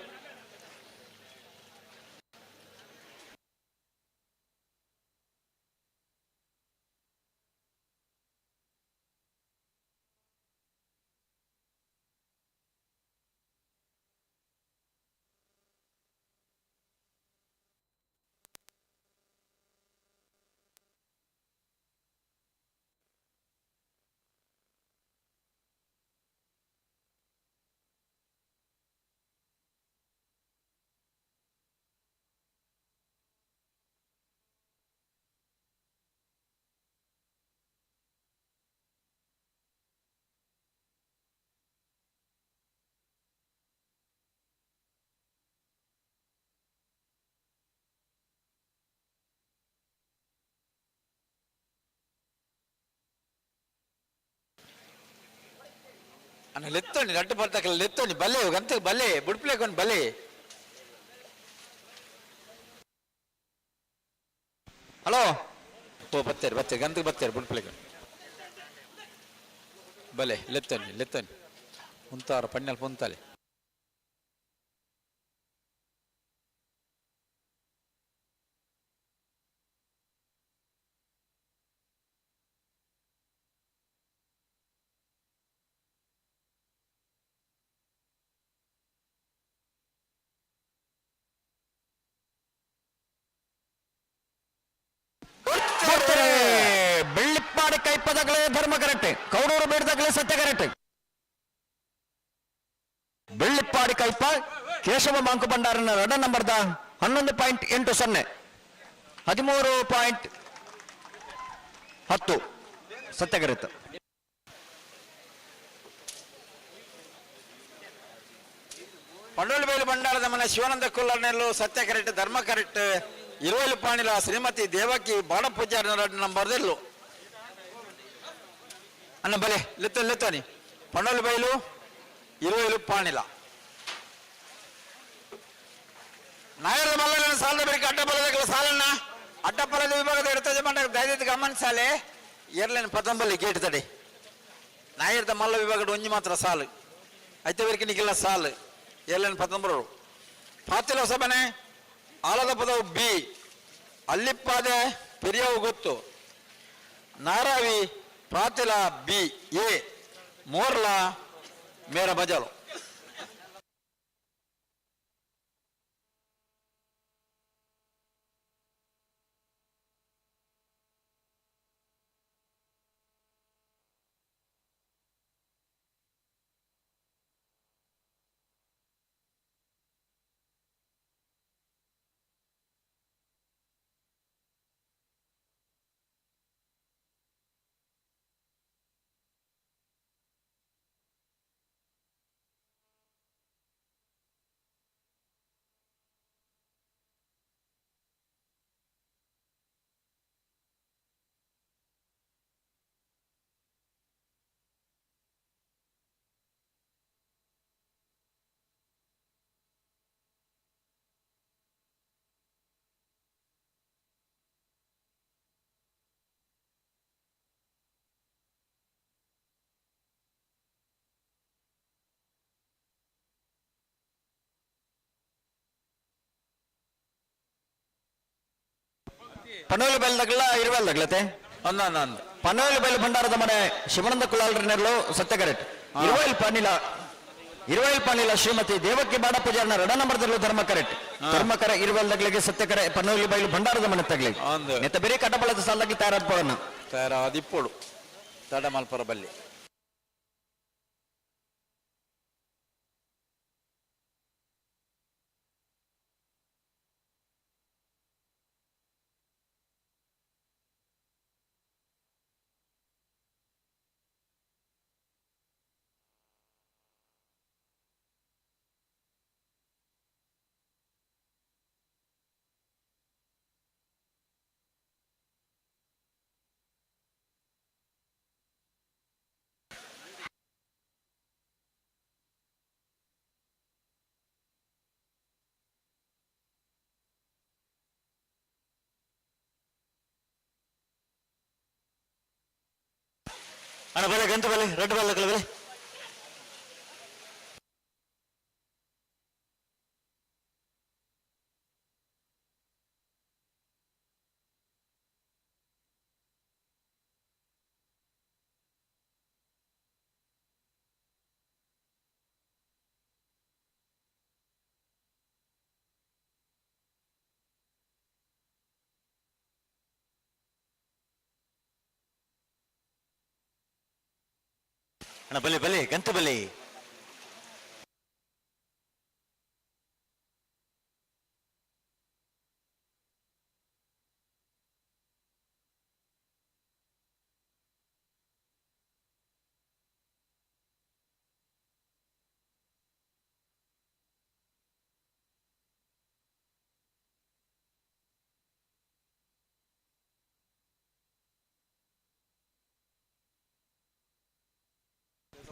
ಅಣ್ಣ ಲೆತ್ತೋಣಿ ರಡ್ಡು ಬರ್ತಕ್ಕಲ್ಲ ಲೆತ್ತೋಣಿ ಬಲ್ಲೆ ಗಂತ ಬಲ್ಲೆ ಬುಡ್ಪ್ಲೇಕೊಂಡು ಬಲ್ಲೆ. ಹಲೋ ಓ ಬತ್ತೇರಿ ಬತ್ತೇರಿ ಗಂತಕ್ಕೆ ಬತ್ತೇರಿ ಬುಡ್ಪ್ಲೇಕೊಂಡು ಬಲೆ ಲೆತ್ತೋಣಿ ಲೆತ್ತೋಣಿ ಉಂತಾರ ಪಣ್ಣಲ್ ಪುಂತಾಲೆ. ಬೆಳ್ಳಿಪ್ಪಾಡಿ ಕೈಪದಗಳೇ ಧರ್ಮ ಕರೆಕ್ಟ್, ಕೌಡೂರು ಬೇಡದಗಳೇ ಸತ್ಯ ಕರೆಕ್ಟ್. ಬೆಳ್ಳಿಪ್ಪಾಡಿ ಕೈಪ ಕೇಶವ ಮಾಂಕು ಭಂಡಾರನ ರಡ ನಂಬರ್ದ 11.80, 13.10 ಸತ್ಯ ಕರೆಕ್ಟ್. ಪಂಡೋಲಿಬೇಲು ಭಂಡಾರದ ಮನೆ ಶಿವಾನಂದ ಕುಲ್ಲರ್ನೆಲ್ಲು ಸತ್ಯ ಕರೆಕ್ಟ್ ಧರ್ಮ ಕರೆಕ್ಟ್. ಇರುವಲು ಪಾಣಿಲ ಶ್ರೀಮತಿ ದೇವಕಿ ಬಾಡ ಪೂಜಾರಿ ನಂಬರ್ದೆಲ್ಲು ಅಣ್ಣ ಬಲೆ ಲೆತ್ತ ಲೆತ್ತನಿ ಪಂಡೋಲಿ ಬೈಲು ಇರುವಲು ಪಾಣಿಲ ನಾಯರ ಮಲ್ಲನ ಸಾಲದ ಬೇರೆ ಅಡ್ಡ ಬಲದ ಸಾಲನ್ನ ಅಡ್ಡ ಬಲದ ವಿಭಾಗದ ಇರ್ತದೆ ಮಂಡ ದಯವಿಟ್ಟು ಗಮನಿಸಾಲೆ ಎರ್ಲೇನು ಪದಂಬಲ್ಲಿ ಗೇಟ್ ತಡೆ ನಾಯರ್ದ ಮಲ್ಲ ವಿಭಾಗದ ಒಂಜಿ ಮಾತ್ರ ಸಾಲು ಐತೆ ನಿಕ್ಕಿಲ್ಲ ಸಾಲು ಎರ್ಲೇನು ಪದಂಬರು ಪಾತಿಲ ಸಭನೆ ಆಲದ ಪದವು ಬಿ ಅಲ್ಲಿಪ್ಪಾದೆ ಪೆರಿಯವು ಗೊತ್ತು ನಾರಾವಿ ಪಾತಿಲ ಬಿ ಎ ಮೋರ್ಲಾ ಮೇರ ಬಜಾಲು. ಪನೋಲಿ ಬೈಲ್ದಗ್ಲ ಇರುವೆಲ್ದಗ್ಲತೆ ಅಂದ ಅಂದ ಅಂದ. ಪನೋಲಿ ಬೈಲ್ ಭಂಡಾರದ ಮನೆ ಶಿವಾನಂದ ಕುಲಾಲ್ರನೆರ್ಲು ಸತ್ಯ ಕರೆಕ್ಟ್. ಇರುವೈಲ್ ಪಾಣಿಲ, ಇರುವೈಲ್ ಪಾಣಿಲ ಶ್ರೀಮತಿ ದೇವಕ್ಕಿ ಬಾಡ ಪೂಜಾರನ ರಡ ನಂಬರ್ ಧರ್ಮ ಕರೆಕ್ಟ್. ಧರ್ಮಕರ ಇರುವೆಲ್ದಗ್ಲಿಗೆ, ಸತ್ಯಕರೆ ಪನೋಲಿ ಬೈಲು ಭಂಡಾರದ ಮನೆ ತಗ್ಲಿ. ಅಂದ್. ನೆತ್ತ ಬೇರೆ ಕಟ್ಟಬಳದ ಸಾಲದಾಗಿ ತಯಾರಾದ ಪೋಡಣ. ತಯಾರಾದಿಪ್ಪೋಡು, ತಡ ಮಲ್ಪರ ಬಲ್ಲಿ. ಅಣ್ಣ ಬಲೆ, ಗಂಟು ಬಲೆ, ರೆಡ್ ಬಲ್ ಬಲೆ. ಅಣ್ಣ ಬಲೆ ಬಲೆ, ಗಂಟು ಬಲೆ.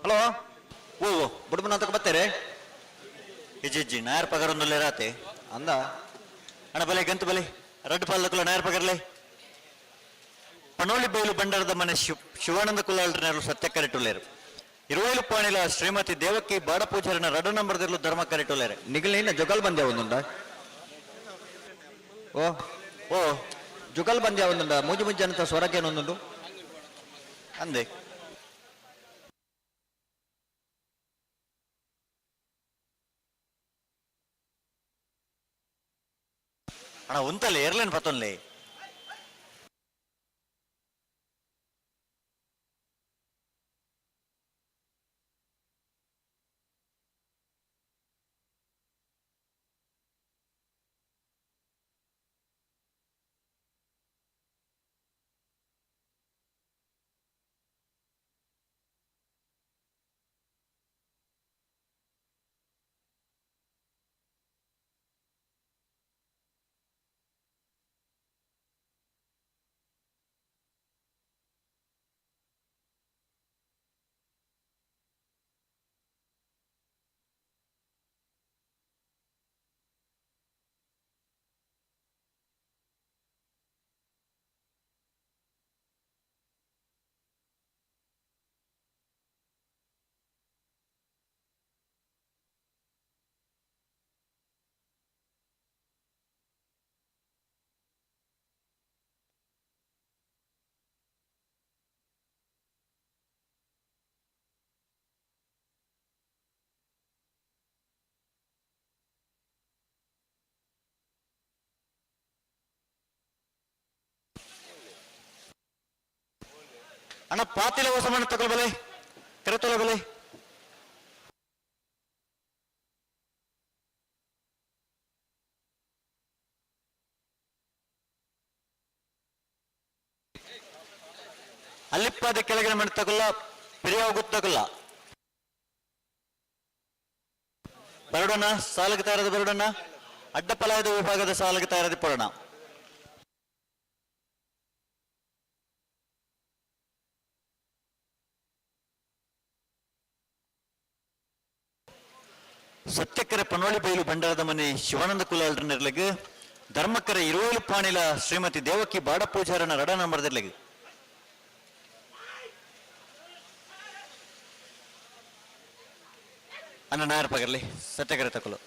ಹಲೋ, ಓ ಓ ಬುಡ್ಬನ ಬರ್ತಾರೆ. ಇಜ್ಜಿ ಇಜ್ಜಿ, ನಾಯರ್ ಪಗರೊಂದುಲ್ಲೆ ರಾತೆ. ಅಂದ. ಅಣ್ಣ ಬಲೆ, ಗಂತು ಬಲೆ, ರಡ್ಡು ಪಾಲಕುಲ ನಾಯರ್ ಪಗರ್ಲೆ. ಪನೋಳಿ ಬೈಲು ಬಂಡಾರದ ಮನೆ ಶಿವಾನಂದ ಕುಲಾಲ್ರನರು ಸತ್ಯ ಕರೆಟುಲ್ಲೇರು. ಇರುವೈಲು ಪಾಣಿಲ ಶ್ರೀಮತಿ ದೇವಕ್ಕಿ ಬಾಡಪೂಜಾರನ ರಡ್ಡು ನಂಬರ್ದಿರ್ಲು ಧರ್ಮ ಕರೆಟುಲ್ಲೇರು. ನಿಗಲಿನ ಜುಗಲ್ ಬಂದ್ಯ ಒಂದುಂಡ? ಓ ಓ, ಜುಗಲ್ ಬಂದ್ಯ ಒಂದುಂಡ? ಮೂಜಿ ಮುಂಜಿ ಅಂತ ಸ್ವರಕ್ಕೆ ಒಂದುಂಡು. ಅಂದೆ. ಅಣ್ಣ ಉಂತಲ್ಲಿ ಏರ್ಲೈನ್ ಪತ್ತೊನ್ಲೆ. ಅಣ್ಣ ಪಾತಿಲ ಹೊಸ ತಗೊಳ್ ಬಲೆ, ಕರೆತೊಲ ಬಲೆ. ಅಲ್ಲಿಪ್ಪಾದ ಕೆಳಗಿನ ಮಣ್ಣು ತಗೊಲ್ಲ, ಪಿರಿಯಾವ ಗೊತ್ತಾಗಲ್ಲ. ಬರಡೋಣ ಸಾಲಕ್ಕೆ ತಯಾರದ ಬರಡೋಣ, ಅಡ್ಡಪಲಾಯದ ವಿಭಾಗದ ಸಾಲಕ್ಕೆ ತಯಾರದಿ ಪಡೋಣ. ಸತ್ಯಕ್ಕರೆ ಪನೋಳಿ ಬೈಲು ಭಂಡಾರದ ಮನೆ ಶಿವಾನಂದ ಕುಲಾಲ್ರನೆರ್ಲೆಗ್, ಧರ್ಮಕ್ಕರೆ ಇರುವೈಲು ಪಾಣಿಲ ಶ್ರೀಮತಿ ದೇವಕಿ ಬಾಡಪೂಜಾರನ ರಡ ನಂಬರ್ದಿರ್ಲೆಗ್. ಅನ್ನ ನಾಯರ್ ಪಗರ್ಲಿ ಸತ್ಯಕರೆ ತಕೊಲು.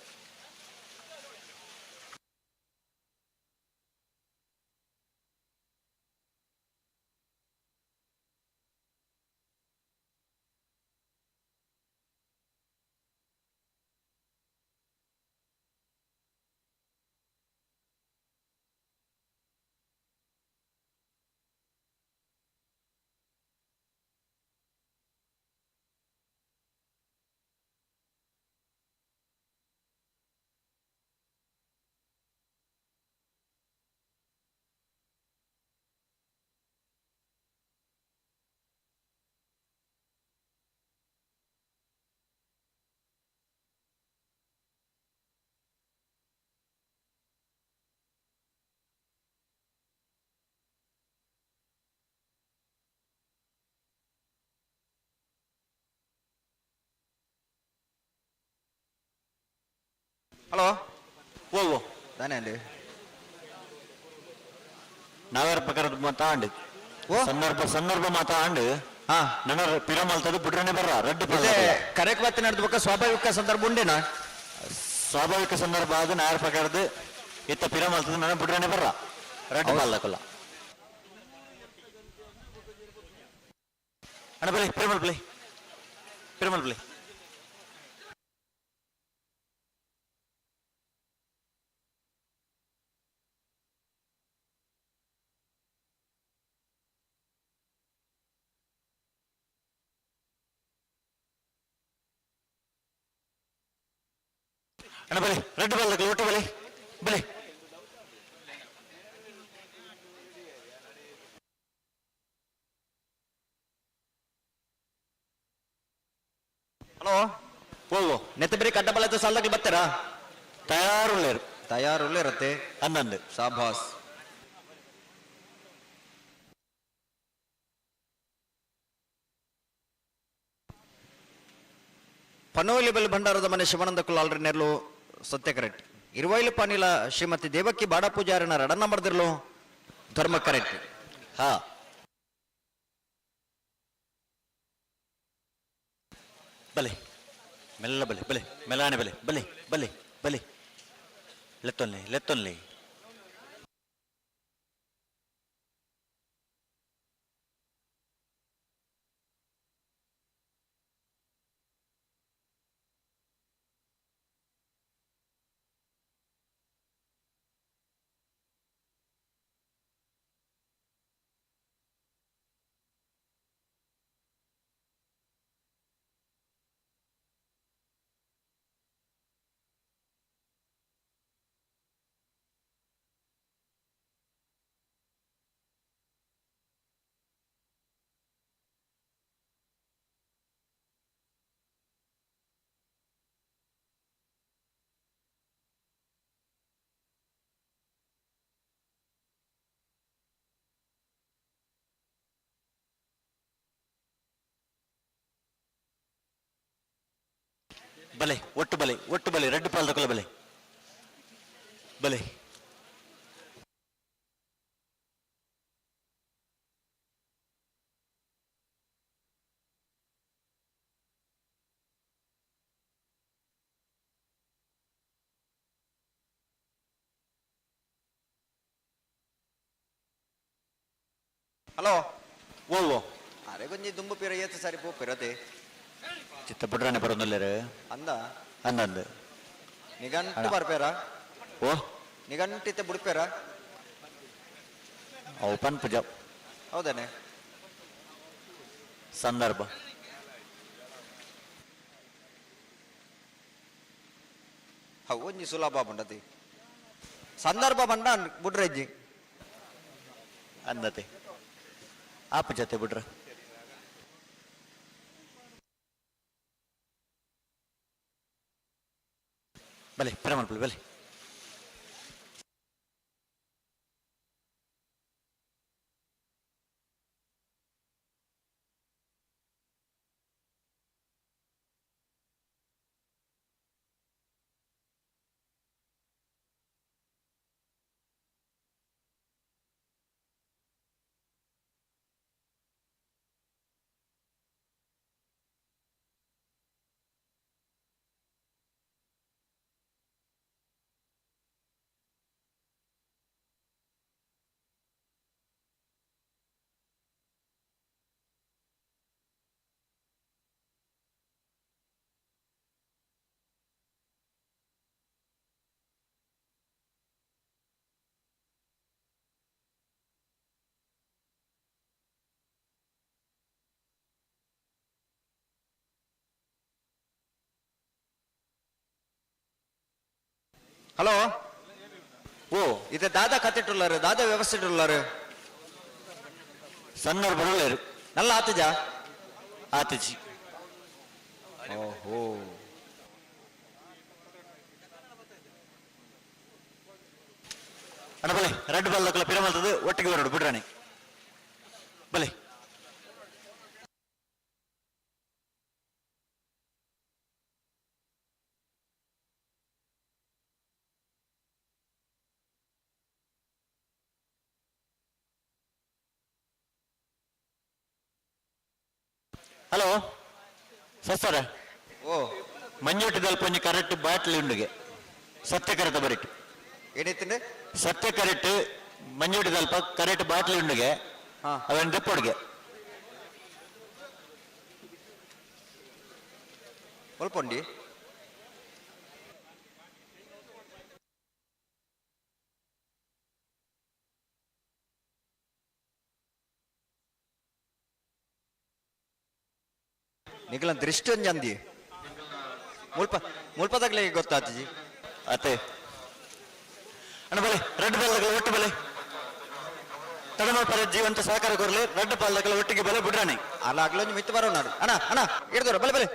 ಹಲೋ. ಓ ಓ. ದಾನೆ ಅಂడి. ನಾವೇರ ಪ್ರಕಾರದ ಮಾತಾಂಡ್ ಸಂದರ್ಭ ಸಂದರ್ಭ ಮಾತಾಂಡ್. ಹಾ. ನನ್ನ ಪಿರಮಲ್ತದ ಬುಡ್ರನೆ ಬರ್ರ ರಡ್ಡು. ಇದೆ ಕರೆಕ್ಟ್ ಬತ್ತಿ ನಡೆದ ಸ್ವಾಭಾವಿಕ ಸಂದರ್ಭ ಉಂಡೇನಾ? ಸ್ವಾಭಾವಿಕ ಸಂದರ್ಭ ಅದು ನಾಯರ್ ಪ್ರಕಾರದ ಇತ್ತ ಪಿರಮಲ್ತದ ನನ್ನ ಬುಡ್ರನೆ ಬರ್ರ ರಡ್ಡು ಪಾಲ್ದಕಲ್ಲ. ಅಣ್ಣ ಬಲಿ ಪಿರಮಲ್ ಬಲಿ ಪಿರಮಲ್ ಬಲಿ. ಅಣ್ಣ ಬಲಿ ರೆಡ್ ಬಾಲ್ ಒಟ್ಟು ಬಲಿ ಬಲಿ. ಹಲೋ. ಓ ಓ. ನೆತ್ತ ಬೇರೆ ಕಡ್ಡ ಬಲದ ಸಾಲದಾಗ ಬರ್ತಾರಾ? ತಯಾರುಳ್ಳೇರು. ತಯಾರುಳ್ಳೇರತ್ತೆ. 11. ಶಾಬಾಸ್. ಪನೋಲಿಬಲ್ ಭಂಡಾರದ ಮನೆ ಶಿವಾನಂದ ಕುಲಾಲ್ರಿ ನೆರ್ಲು ಸತ್ಯ ಕರೆಕ್ಟ್. ಇರುವೈಲು ಪಾನಿಲ ಶ್ರೀಮತಿ ದೇವಕ್ಕಿ ಬಾಡ ಪೂಜಾರಿನ ರಡನ್ನ ಮರ್ದಿರ್ಲು ಧರ್ಮ ಕರೆಕ್ಟ್. ಹಾ ಬಲೆ ಮೆಲ್ಲ ಬಲೆ ಬಲೆ ಮೆಲ್ಲಾನೆ ಬಲೆ ಬಲೆ ಬಲೆ ಬಲೆ ಲೆತ್ತೊನ್ಲಿ ಲೆತ್ತೊನ್ಲಿ. ಬಲೆ ಒಟ್ಟು ಬಲೆ ಒಟ್ಟು ಬಲೆ ರೆಡ್ ಪಾಲ್ ತಕೊಲ್ಲ ಬಲೆ ಬಲೆ. ಹಲೋ. ಓ ಓ. ಅರೆ ಗೊಂಜಿ ದುಂಬು ಪಿರ ಏತ್ ಸರಿ ಪೋಪಿರತೆ. ಚಿತ್ತ ಬುಡ್ರಾನೆ ಬರೋದಲ್ಲೇರು. ಅಂದ. ಅಂದಂದು. ನಿಗಂಟು ಬರ್ಪೇರ? ಓ. ನಿಗಂಟಿತ್ತೆ ಬುಡ್ಪೇರ? ಅವು ಪನ್ಪುಜ. ಹೌದಾನೆ? ಸಂದರ್ಭ. How ಒಂಜಿ ಸುಲಭ ಬಂಡತಿ ಸಂದರ್ಭ ಬಂಡ ಬುಡ್ರೆಜ್ಜಿ. ಅಂದತೆ ಆಪ ಜೊತೆ ಬಿಡ್ರ ಬಲೆ ಪಿರಮಲ್ಪುಲಿ ಬಲೆ. ಹಲೋ. ಓ. ಇದು ದಾದಾ ಕತ್ತಿಟ್ಟುಲ್ಲಾರು ದಾದಾ ವ್ಯವಸ್ಥೆ ಇಟ್ಟುಲ್ಲಾರು. ಸಂದರ್ಭ ನಲ್ಲ ಆತಜ. ಆತಜಿ. ಓಹೋ. ಅಣ್ಣ ಬಲೆ ರೆಡ್ ಬಾಲ್ ದಕ್ಕಲ ಪಿರಮಲ್ತದ ಒಟ್ಟಿಗೆ ಬರೋಡು ಬಿಡ್ರಾಣಿ ಬಲೆ. ಹಲೋ ಸಸ್ತರ. ಓ. ಮಂಜೋಟದಲ್ಲಿ ಪೊಂಜಿ ಕರೆಕ್ಟ್ ಬಾಟ್ಲಿ ಉಂಡುಗೆ ಸತ್ಯ ಕರೆತ ಬರಿಟ್. ಏನಿತ್ತಂಡೆ? ಸತ್ಯ ಕರೆಕ್ಟ್ ಮಂಜೋಟದಲ್ಪ ಕರೆಕ್ಟ್ ಬಾಟ್ಲಿ ಉಂಡುಗೆ ಅವನ್ ದೆಪ್ಪೊಡುಗೆ. ಒಲ್ಪೊಂಡಿ ನಿಖಲ ದೃಷ್ಟಿ ಒಂಜಿ ಅಂದಿ ಮುಲ್ಪ ಮುಲ್ಪದಾಗ್ಲೇ ಗೊತ್ತಾತಿಜಿ. ಅತ್ತೆ ಅಣ್ಣ ಬಲೆ ರಡ್ಡು ಬಾಲ್ದಗಲ ಒಟ್ಟು ಬಲೆ ತಡಮಲ್ಪರ ಜೀವಂತ ಸಹಕಾರ ಕೊರಲಿ ರಡ್ಡು ಪಾಲ್ದಗಲ ಒಟ್ಟಿಗೆ ಬಲೆ ಬಿಡ್ರಾಣಿ. ಅಲ್ಲ ಅಗ್ಲೊಂಜಿ ಮಿತ್ತು ಬರೋ ನಾಡು. ಅಣ್ಣ ಅಣ್ಣ ಹಿಡ್ದೋರ ಬಲೆ ಬಲೆ.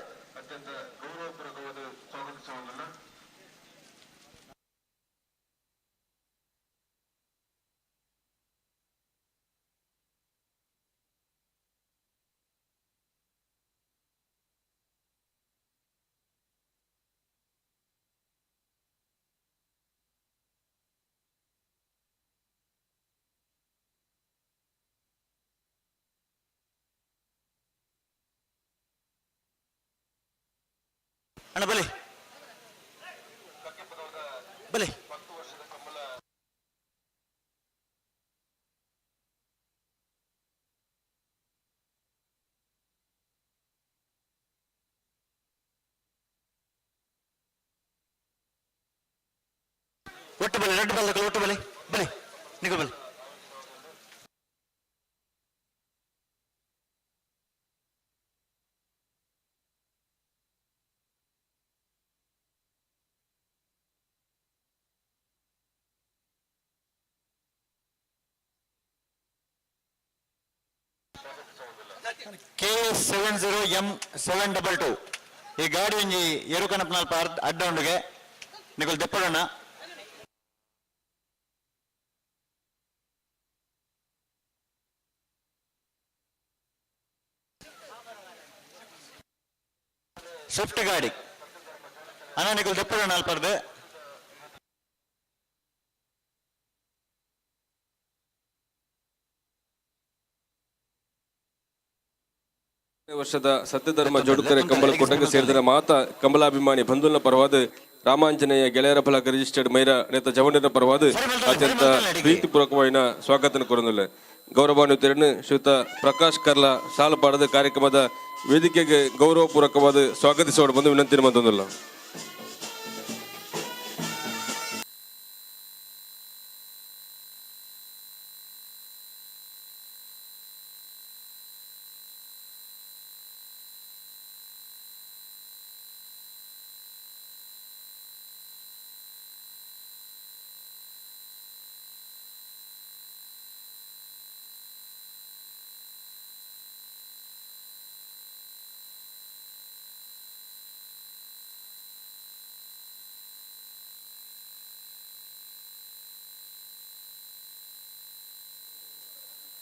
ಅಣ್ಣ ಬಲೆ ಬಲೆ. ಒಟ್ಟು ಬಲೆ ರಡ್ಡು ಬಾಲ್ದಗಲ ಒಟ್ಟು ಬಲೆ ಬಲೆ ನಿಗು ಬಲೆ. K 70 M 722 ಈ ಗಾಡಿ ಒಂಜಿ ಎರುಕನಪ್ಪನಲ್ಪ ಅಡ್ಡ ಉಂಡುಗೆ ನಿಕುಲು ದೆಪ್ಪಡಣ್ಣ. ಸ್ವಿಫ್ಟ್ ಗಾಡಿ ಅಣ್ಣ ನಿಕುಲು ದೆಪ್ಪಡಣ್ಣ ಅಲ್ಪರ್ದು. ವರ್ಷದ ಸತ್ಯಧರ್ಮ ಜೋಡುಕರೆ ಕಂಬಳಕೂಟಕ್ಕೆ ಸೇರಿದ ಮಾತಾ ಕಂಬಳಾಭಿಮಾನಿ ಬಂಧುಲ್ನ ಪರವಾದ ರಾಮಾಂಜನೇಯ ಗೆಳೆಯರ ಫಲಕ ರಿಜಿಸ್ಟರ್ಡ್ ಮೈರ ನೇತ ಜವನರ ಪರವಾದ ಅತ್ಯಂತ ಪ್ರೀತಿಪೂರ್ವಕವಾದ ಸ್ವಾಗತ ಕೋರನುಲ್ಲೆ. ಗೌರವಾನ್ವಿತರನ್ನು ಶ್ರೀಯುತ ಪ್ರಕಾಶ್ ಕರ್ಲ ಸಾಲಪಾಡದ ಕಾರ್ಯಕ್ರಮದ ವೇದಿಕೆಗೆ ಗೌರವಪೂರ್ವಕವಾದ ಸ್ವಾಗತಿಸೋಣ ಬಂದು ವಿನಂತಿ ಮಂತೊಂದುಲ್ಲ.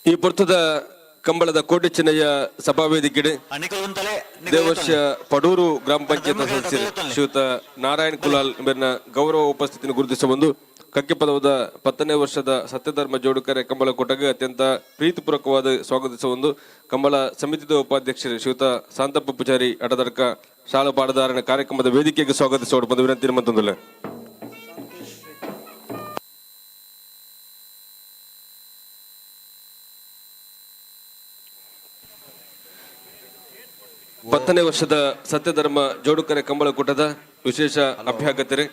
ಈ ಪೊರ್ತದ ಕಂಬಳದ ಕೋಟೆ ಚೆನ್ನಯ್ಯ ಸಭಾವೇದಿಕೆಡೆ ದೇವರ್ಷ ಪಡೂರು ಗ್ರಾಮ ಪಂಚಾಯತ್ ಸದಸ್ಯರು ಶ್ರೀಯುತ ನಾರಾಯಣ್ ಕುಲಾಲ್ ಮೇರಿನ ಗೌರವ ಉಪಸ್ಥಿತಿಯನ್ನು ಗುರುತಿಸಬಂದು ಕಕ್ಕೆಪದವದ 10ನೇ ವರ್ಷದ ಸತ್ಯಧರ್ಮ ಜೋಡುಕರೆ ಕಂಬಳ ಕೂಟಕ್ಕೆ ಅತ್ಯಂತ ಪ್ರೀತಿಪೂರ್ವಕವಾದ ಸ್ವಾಗತಿಸಬಂದು ಕಂಬಳ ಸಮಿತಿದ ಉಪಾಧ್ಯಕ್ಷರು ಶ್ರೀಯುತ ಶಾಂತಪ್ಪ ಪೂಜಾರಿ ಅಡದಡ್ಕ ಶಾಲಾ ಪಾಡದಾರನ ಕಾರ್ಯಕ್ರಮದ ವೇದಿಕೆಗೆ ಸ್ವಾಗತಿಸೋಡು ಬಂದು ವಿನಂತಿ ಮಂತೊಂದುಲ್ಲ. 10ನೇ ವರ್ಷದ ಸತ್ಯಧರ್ಮ ಜೋಡುಕರೆ ಕಂಬಳ ಕೂಟದ ವಿಶೇಷ ಅಭ್ಯಾಗತರು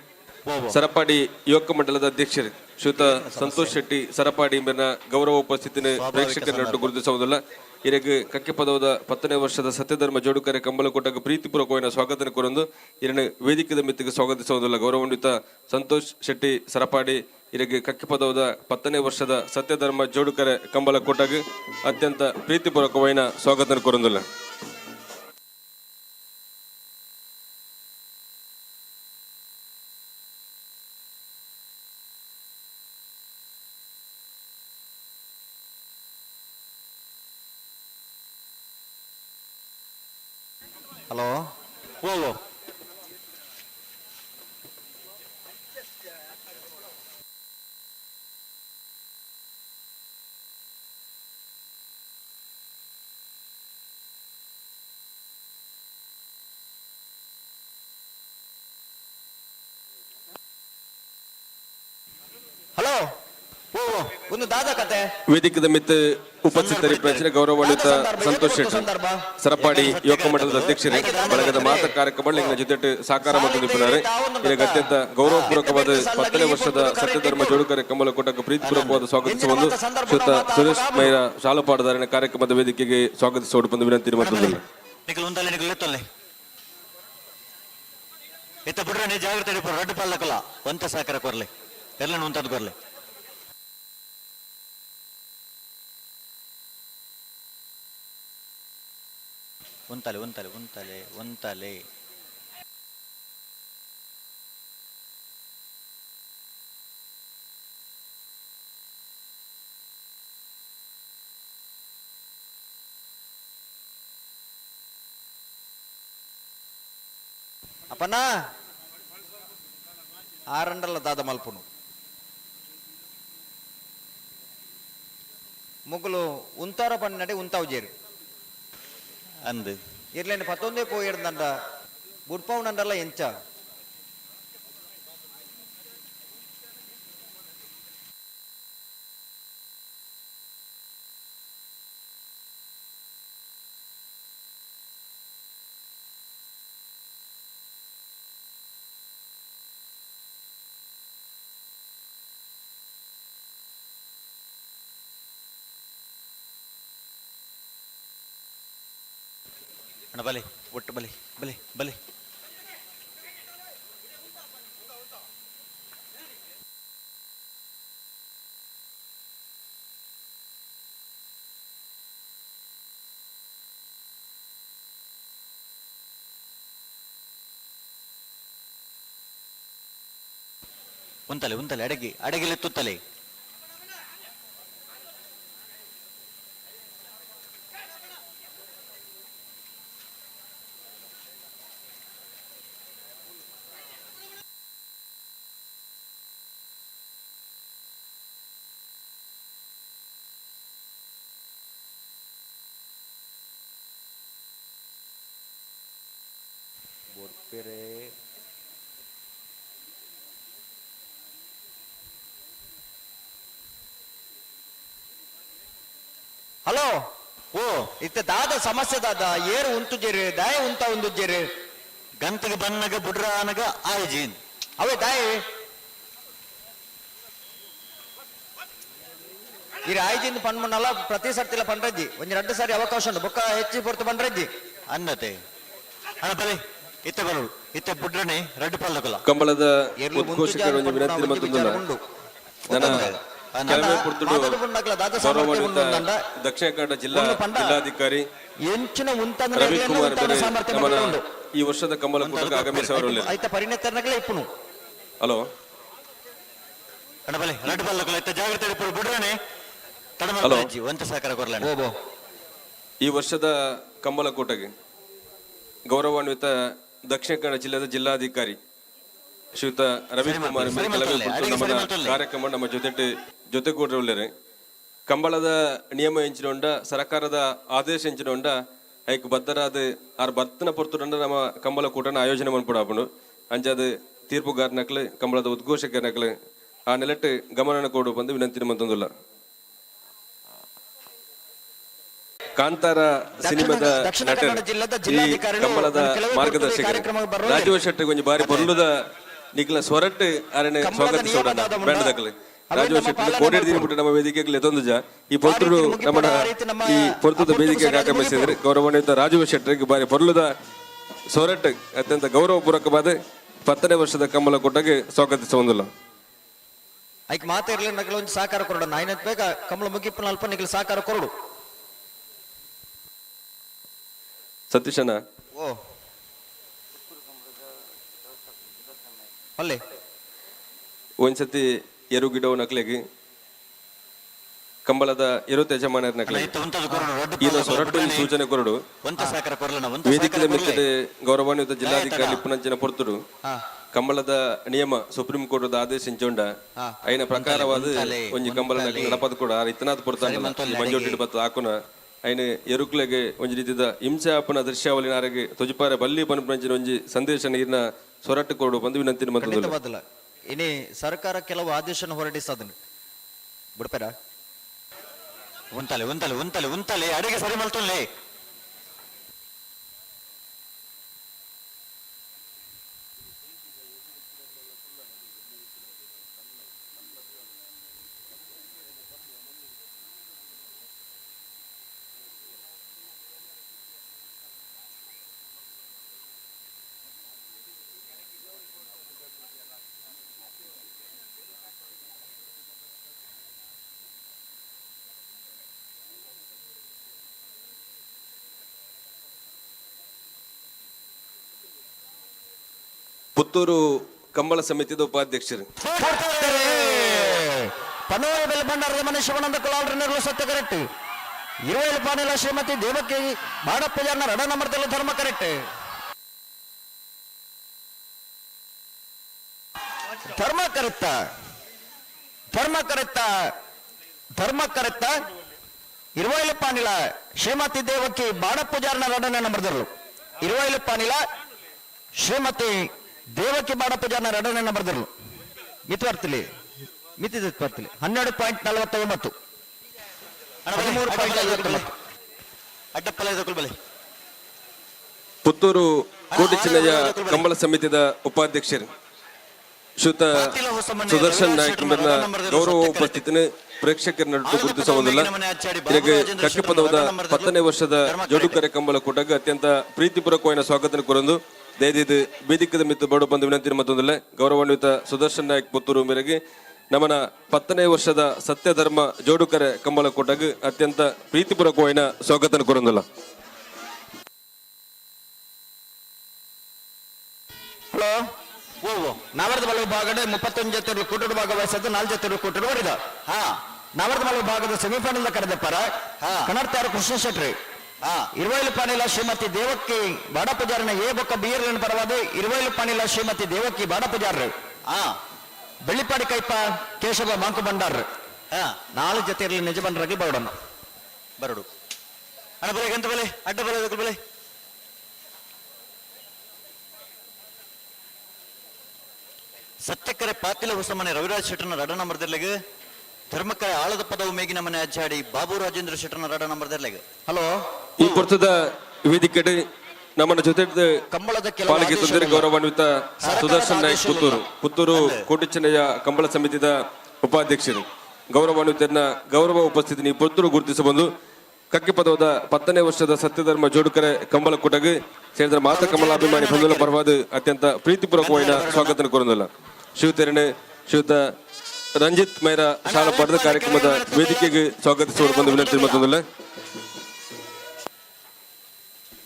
ಸರಪಾಡಿ ಯುವಕ ಮಂಡಲದ ಅಧ್ಯಕ್ಷರು ಶ್ರೀಯುತ ಸಂತೋಷ್ ಶೆಟ್ಟಿ ಸರಪಾಡಿ ಮೇರಿನ ಗೌರವ ಉಪಸ್ಥಿತಿನ ಪ್ರೇಕ್ಷಕರನ್ನು ಗುರುತಿಸುವುದಿಲ್ಲ. ಇರಗ್ ಕಕ್ಕೆಪದವದ 10ನೇ ವರ್ಷದ ಸತ್ಯಧರ್ಮ ಜೋಡುಕರೆ ಕಂಬಳ ಕೂಟಕ್ಕೆ ಪ್ರೀತಿಪೂರ್ವಕವಾದ ಸ್ವಾಗತ ಕೋರಂದು ಇರನ್ನು ವೇದಿಕೆದ ಮಿತ್ತಿಗೆ ಸ್ವಾಗತಿಸುವುದಿಲ್ಲ. ಗೌರವಾನ್ವಿತ ಸಂತೋಷ್ ಶೆಟ್ಟಿ ಸರಪಾಡಿ ಇರಗ್ ಕಕ್ಕೆಪದವದ 10ನೇ ವರ್ಷದ ಸತ್ಯಧರ್ಮ ಜೋಡುಕರೆ ಕಂಬಳ ಕೂಟಕ್ಕೆ ಅತ್ಯಂತ ಪ್ರೀತಿಪೂರ್ವಕವಾದ ಸ್ವಾಗತ ಕೋರಂದಿಲ್ಲ. ಹಲೋ. ಓ ಓ. ಹಲೋ, ಓ ಒಂದು ದಾದ ಕತೆ. ವೇದಿಕೆದ ಮಿತ್ ಉಪಸ್ಥಿತರಿ ಗೌರವಾನ್ವಿತ ಸಂತೋಷ್ ಶೆಟ್ಟಿ ಸರಪಾಡಿ ಯುವಕ ಮಂಡಲದ ಅಧ್ಯಕ್ಷರೇ, ಬಳಗದ ಮಾತ ಕಾರ್ಯಕ್ರಮ ಎಂಗಿನ ಜೊತೆ ಸಹಕಾರ ಮತ್ತು ನಿಪುಣರೇ, ಇದಕ್ಕೆ ಅತ್ಯಂತ ಗೌರವಪೂರ್ವಕವಾದ 10ನೇ ವರ್ಷದ ಸತ್ಯಧರ್ಮ ಜೋಡುಕರೆ ಕಂಬಳ ಕೂಟಕ್ಕೆ ಪ್ರೀತಿಪೂರ್ವಕವಾದ ಸ್ವಾಗತಿಸುವುದು ಶ್ರೀಯುತ ಸುರೇಶ್ ಮೈರ ಶಾಲಪಾಡದಾರಿನ ಕಾರ್ಯಕ್ರಮದ ವೇದಿಕೆಗೆ ಸ್ವಾಗತಿಸುವ ಬಂದು ವಿನಂತಿ ಮತ್ತೊಂದಿಲ್ಲ. ಇತ್ತ ಬಿಡ್ರೆ ಜಾಗ್ರತೆ ರಡ್ಡು ಪಾಲಕಲ್ಲ ಒಂತ ಸಹಕಾರ ಕೊರ್ಲೆ ಎಲ್ಲ ಉಂತದ್ ಕೊರ್ಲೆ. ಉಂತಲೆ ಉಂತಲೆ ಉಂತಲೆ ಉಂತಲೆ. ಅಪ್ಪಣ್ಣ ಆರಂಡಲ್ಲ ದಾದ ಮಲ್ಪುನು ಮುಗುಲು ಉಂತಾರ ಪನ್ನಡೆ ಉಂತಾವು ಜೇರು ಅಂದು ಇರ್ಲೇನು ಪತ್ತೊಂದೇ ಪೋಯಿಡ್ದಂಡ ಬುಡ್ಪೌನಂಡಲ್ಲ ಎಂಚ. ಅಣ್ಣ ಬಲೆ ಒಟ್ಟು ಬಲೆ ಬಲೆ ಬಲೆ. ಉಂತಲೆ ಉಂತಲೆ ಅಡಗಿ ಅಡಗಿಲೆ ತುತ್ತಲೆ. ಹಲೋ, ಓ ಇತ್ತ ದಾದ ಸಮಸ್ಯೆ ದಾದ ಏರು ಉಂತು ಜೇರು ದಾಯ ಉಂತ ಒಂದು ಜೇರು ಗಂತಗೆ ಬನ್ನಗ ಬುಡ್ರಾನಗ ಆಯ್ಜೀನ್ ಅವೇ ದಾಯಿ ಇರು ಆಯ್ಜಿಂದ ಪಣ್ಮಣ್ಣಲ್ಲ ಪ್ರತಿ ಸರ್ತಿಲ ಪಂಡ್ರಜ್ಜಿ ಒಂಜಿ ರಡ್ಡು ಸಾರಿ ಅವಕಾಶ ಉಂಟು ಬೊಕ್ಕ ಹೆಚ್ಚಿ ಪೊರ್ತು ಪಂಡ್ರಜ್ಜಿ ಅನ್ನತೆ ಅಣ್ಣ ಬಲೆ ಇತ್ತ ಬರೋಡು ಇತ್ತ ಬುಡ್ರನೆ ರಡ್ಡು ಪಲ್ಲಕಲ್ಲ. ಕಂಬಳದ ಎರ್ಲು ಉದ್ಘೋಷಕರು ಒಂಜಿ ವಿನಂತಿ ಮತ್ತೊಂದಿಲ್ಲ. ನನ್ನ ಕೆಲವೇ ಪುರ್ತುಡು ಗೌರವಾನ್ವಿತ ದಕ್ಷಿಣ ಕನ್ನಡ ಜಿಲ್ಲಾ ಜಿಲ್ಲಾಧಿಕಾರಿ ಎಂಚಿನ ರವಿಕುಮಾರ್ ಬೇರೆ ನಮ್ಮನ ಈ ವರ್ಷದ ಕಂಬಳ ಕೂಟಕ್ಕೆ ಆಗಮಿಸುವವರು. ಐತ ಪರಿಣಿತರನಗಲೇ ಇಪ್ಪುನು. ಹಲೋ ಅಣ್ಣ ಬಲೆ ರಡ್ಡು ಪಲ್ಲಕಲ್ಲ ಇತ್ತ ಜಾಗ್ರತೆ ಬುಡ್ರನೆ ಹಲೋ. ಒಂತ ಸಹಕಾರ ಕೊರ್ಲ. ಈ ವರ್ಷದ ಕಂಬಳ ಕೂಟಕ್ಕೆ ಗೌರವಾನ್ವಿತ ದಕ್ಷಿಣ ಕನ್ನಡ ಜಿಲ್ಲೆಯ ಜಿಲ್ಲಾಧಿಕಾರಿ ಶ್ರೀಯುತ ರವಿಕುಮಾರ್ ನಮ್ಮನ ಕಾರ್ಯಕ್ರಮ ನಮ್ಮ ಜೊತೆ ಜೊತೆಗೂಡ್ರವುಳ್ಳೇರೆ. ಕಂಬಳದ ನಿಯಮ ಎಂಚಿನೊಂಡ ಸರ್ಕಾರದ ಆದೇಶ ಎಂಚಿನೊಂಡ ಐಕ್ ಬದ್ದರಾದ ಆರ್ ಬರ್ತನ ಪೊರ್ತುಡಂಡ ನಮ್ಮ ಕಂಬಳ ಕೂಟನ ಆಯೋಜನೆ ಮನ್ಪುಡಾಪುಂಡು. ಅಂಚಾದ ತೀರ್ಪುಗಾರನಕ್ಲು ಕಂಬಳದ ಉದ್ಘೋಷಕನಕ್ಲು ಆ ನೆಲೆಟ್ಟು ಗಮನ ಕೊಡು ಬಂದು ವಿನಂತಿ ಮಂತೊಂದುಲ್ಲ. ಕಾಂತಾರ ಸಿನಿಮಾದ ನಟರು ಈ ಕಂಬಳದ ಮಾರ್ಗದರ್ಶಕರು ರಾಜೀವ್ ಶೆಟ್ಟಿ ಕೊಂಚ ಬಾರಿ ಪೊರ್ಲುದ ನಿಕ್ಲ ಸ್ವರಟ್ ಅರಣೆ ಸ್ವಾಗತಿಸೋಣ ಬ್ಯಾಂಡ್ ರಾಜೀವ್ ಶೆಟ್ಟಿ ಕೋಟಿ ದಿನ ಬಿಟ್ಟು ನಮ್ಮ ವೇದಿಕೆಗೆ ಎತ್ತೊಂದುಜ ಈ ಪೊರ್ತುಡು ನಮ್ಮ ಈ ಪೊರ್ತುದ ವೇದಿಕೆಗೆ ಆಗಮಿಸಿದ್ರೆ ಗೌರವಾನ್ವಿತ ರಾಜೀವ್ ಶೆಟ್ಟಿಗೆ ಬಾರಿ ಪೊರ್ಲುದ ಸೊರಟ್ ಅತ್ಯಂತ ಗೌರವಪೂರ್ವಕವಾದ 10ನೇ ವರ್ಷದ ಕಂಬಳ ಕೂಟಕ್ಕೆ ಸ್ವಾಗತಿಸುವುದಿಲ್ಲ. ಐಕ್ ಮಾತಾಡ್ಲಿ ನಗಲ ಒಂದು ಸಹಕಾರ ಕೊರಡು ನಾಯಿನ ಬೇಗ ಕಂಬಳ ಮುಗಿಪ್ಪನ ಅಲ್ಪ ನಿಗಲ ಸಹಕಾರ ಕೊರಡು. ಸತೀಶನ ಓ ಅಲ್ಲೇ ಒಂದ್ಸತಿ ಎರು ಗಿಡವು ನಕ್ಲೆಗೆ ಕಂಬಳದ ಎರು ಯಜಮಾನರ ನಕ್ಲೆಗೆ ಈನ ಸೊರಟ್ಟು ಸೂಚನೆ ಕೊರಡು ವೇದಿಕೆದ ಮಿತ್ತದ ಗೌರವಾನ್ವಿತ ಜಿಲ್ಲಾಧಿಕಾರಿ ಪುನಂಚಿನ ಪೊರ್ತುಡು ಕಂಬಳದ ನಿಯಮ ಸುಪ್ರೀಂ ಕೋರ್ಟ್ ಆದೇಶ ಇಂಚೊಂಡ ಐನ ಪ್ರಕಾರವಾದ ಒಂಜಿ ಕಂಬಳ ನಡಪದ ಕೂಡ ಇತ್ತನಾಥ್ ಪೊರ್ತಾನ ಮಂಜೋಟಿ ಬತ್ತ ಹಾಕುನ ಐನ ಎರುಕ್ಲೆಗೆ ಒಂಜಿ ರೀತಿದ ಹಿಂಸೆ ಆಪನ ದೃಶ್ಯಾವಳಿ ನಾರೆಗೆ ತೊಜಿಪಾರೆ ಬಲ್ಲಿ ಪನ್ಪಂಚಿನ ಒಂಜಿ ಸಂದೇಶ ನೀರಿನ ಸೊರಟ್ಟು ಕೊಡು ಬಂದು ವಿನಂತಿ ಮತ್ತೊಂದು. ಇನಿ ಸರ್ಕಾರ ಕೆಲವು ಆದೇಶನ ಹೊರಡಿಸದನು ಬಿಡ್ಪೇರ. ಉಂತಲೆ ಉಂತಲೆ ಉಂತಲೆ ಉಂತಲೆ ಅಡಿಗೆ ಸರಿ ಮಲ್ತೊನ್ಲೆ. ಪುತ್ತೂರು ಕಂಬಳ ಸಮಿತಿದ ಉಪಾಧ್ಯಕ್ಷರು ಪನೋರ ಬೆಲ್ಬಂಡಾರದ ಮನೆ ಶಿವಾನಂದ ಕುಲಾಲ್ರ ನೆರಳು ಸತ್ಯ ಕರೆಕ್ಟ್. ಇರುವೇಲು ಪಾನಿಲ ಶ್ರೀಮತಿ ದೇವಕಿ ಬಾಡಪ್ಪಜಾರ್ನ ರಡ ನಂಬರ್ದಲ್ಲ ಧರ್ಮ ಕರೆಕ್ಟ್. ಧರ್ಮ ಕರೆಕ್ತ ಧರ್ಮ ಕರೆಕ್ತ ಧರ್ಮ ಕರೆಕ್ತ. ಇರುವೈಲು ಪಾನಿಲ ಶ್ರೀಮತಿ ದೇವಕಿ ಬಾಡಪ್ಪಜಾರ್ನ ರಡನೆ ನಂಬರ್ದರ್ಲು. ಇರುವೈಲು ಪಾನಿಲ ಶ್ರೀಮತಿ ದೇವಕಿ ಬಾಡಪ್ಪಜಾರ್ನ ರಡನೆ ನಂಬರ್ದರ್ಲು. ಮಿತಿ ಮಿತಿ ಬರ್ತಿಲಿ 12.49 13.59. ಪುತ್ತೂರು ಕೋಟಿ ಚಿನ್ನಯ್ಯ ಕಂಬಳ ಸಮಿತಿದ ಉಪಾಧ್ಯಕ್ಷರು ಶ್ರೀಯುತ ಸುದರ್ಶನ್ ನಾಯ್ಕ ಗೌರವ ಉಪಸ್ಥಿತಿನ ಪ್ರೇಕ್ಷಕರ ನಡುವೆ ಗುರುತಿಸುವುದಿಲ್ಲ. ಇದಕ್ಕೆ ಕಕ್ಕೆ ಪದವದ 10ನೇ ವರ್ಷದ ಜೋಡುಕರೆ ಕಂಬಳ ಕೂಟಕ್ಕೆ ಅತ್ಯಂತ ಪ್ರೀತಿಪೂರ್ವಕವಾದ ಸ್ವಾಗತ ಕೋರಂದು ದಯದಿದ್ದು ಬೇದಿಕ್ಕದ ಮಿತ್ತು ಬಡು ಬಂದು ವಿನಂತಿ ಮತ್ತೊಂದಿಲ್ಲ. ಗೌರವಾನ್ವಿತ ಸುದರ್ಶನ್ ನಾಯ್ಕ್ ಪುತ್ತೂರು ಮೇರೆಗೆ ನಮನ 10ನೇ ವರ್ಷದ ಸತ್ಯಧರ್ಮ ಜೋಡುಕರೆ ಕಂಬಳ ಕೂಟಕ್ಕೆ ಅತ್ಯಂತ ಪ್ರೀತಿಪೂರ್ವಕವಾದ ಸ್ವಾಗತ ಕೋರಂದಿಲ್ಲ. ಹಲೋ ಓ ನಾವರ್ದ ಬಲ ಭಾಗದ 31 ಜೊತೆ ಕೂಟದ ಭಾಗವಹಿಸದ್ದು 4 ಜೊತೆ ಕೂಟದ ಹೊಡೆದ. ಹಾ ನಾವರ್ದ ಬಲ ಭಾಗದ ಸೆಮಿಫೈನಲ್ ಕರೆದಪ್ಪರ ಕನ್ನಡತಾರ ಕೃಷ್ಣ ಶೆಟ್ರಿ. ಇರುವೈಲು ಪಾನಿಲ ಶ್ರೀಮತಿ ದೇವಕ್ಕಿ ಬಾಡಪೂಜಾರನ ಎ ಬೊಕ್ಕ ಬಿಯರ್ಲನ್ ಪರವಾದ ಇರುವೈಲು ಪಾನಿಲ ಶ್ರೀಮತಿ ದೇವಕ್ಕಿ ಬಾಡಪೂಜಾರರು. ಬೆಳ್ಳಿಪಾಡಿ ಕೈಪ ಕೇಶವ ಮಾಂಕು ಬಂಡಾರ್. 4 ಜೊತೆಯಲ್ಲಿ ನಿಜ ಬಂಡರಾಗಿ ಬರಡಮ್ಮ ಬರಡು. ಅಣ್ಣ ಬಲೆ ಗಂತ ಬಲೆ ಅಡ್ಡ ಬಲೆ ಬಲೆ. ಸತ್ಯಕರೆ ಪಾತಿಲ ಹೊಸಮನೆ ರವಿರಾಜ್ ಶೆಟ್ಟರ್ನ ರಡ ನಂಬರ್ ದರ್ಲೆಗ್. ಧರ್ಮಕರೆ ಆಳದ ಪದವು ಮೇಗಿನ ಮನೆ ಅಜ್ಜಾಡಿ ಬಾಬು ರಾಜೇಂದ್ರ ಶೆಟ್ಟರ್ನ ರಡ ನಂಬರ್ ದರ್ಲೆಗ್. ಹಲೋ ಈ ಪುರ್ತದ ವೇದಿಕೆ ನಮ್ಮನ್ನ ಜೊತೆ ಕಂಬಳದ ಪಾಲಿಗೆ ತೊಂದರೆ ಗೌರವಾನ್ವಿತ ಸುದರ್ಶನ್ ನಾಯ್ಕ್ ಪುತ್ತೂರು ಪುತ್ತೂರು ಕೋಟಿ ಚೆನ್ನಯ್ಯ ಕಂಬಳ ಸಮಿತಿದ ಉಪಾಧ್ಯಕ್ಷರು ಗೌರವಾನ್ವಿತರನ್ನ ಗೌರವ ಉಪಸ್ಥಿತಿ ಪುತ್ತೂರು ಗುರುತಿಸಬಂದು ಕಕ್ಕೆ ಪದವದ 10ನೇ ವರ್ಷದ ಸತ್ಯಧರ್ಮ ಜೋಡುಕರೆ ಕಂಬಳ ಕೂಟಗೆ ಸೇರಿದ ಮಾತ ಕಮಲಾಭಿಮಾನಿ ಬಂಧುಗಳ ಪರವಾದ ಅತ್ಯಂತ ಪ್ರೀತಿಪೂರ್ವಕವಾದ ಸ್ವಾಗತ ಕೋರುವುದಿಲ್ಲ. ಶಿವತೆರಣೆ ಶ್ರೀಯುತ ರಂಜಿತ್ ಮೈರ ಶಾಲಾ ಪಡೆದ ಕಾರ್ಯಕ್ರಮದ ವೇದಿಕೆಗೆ ಸ್ವಾಗತಿಸುವ ಬಂದು ವಿನಂತಿ ಮತ್ತೊಂದಿಲ್ಲ.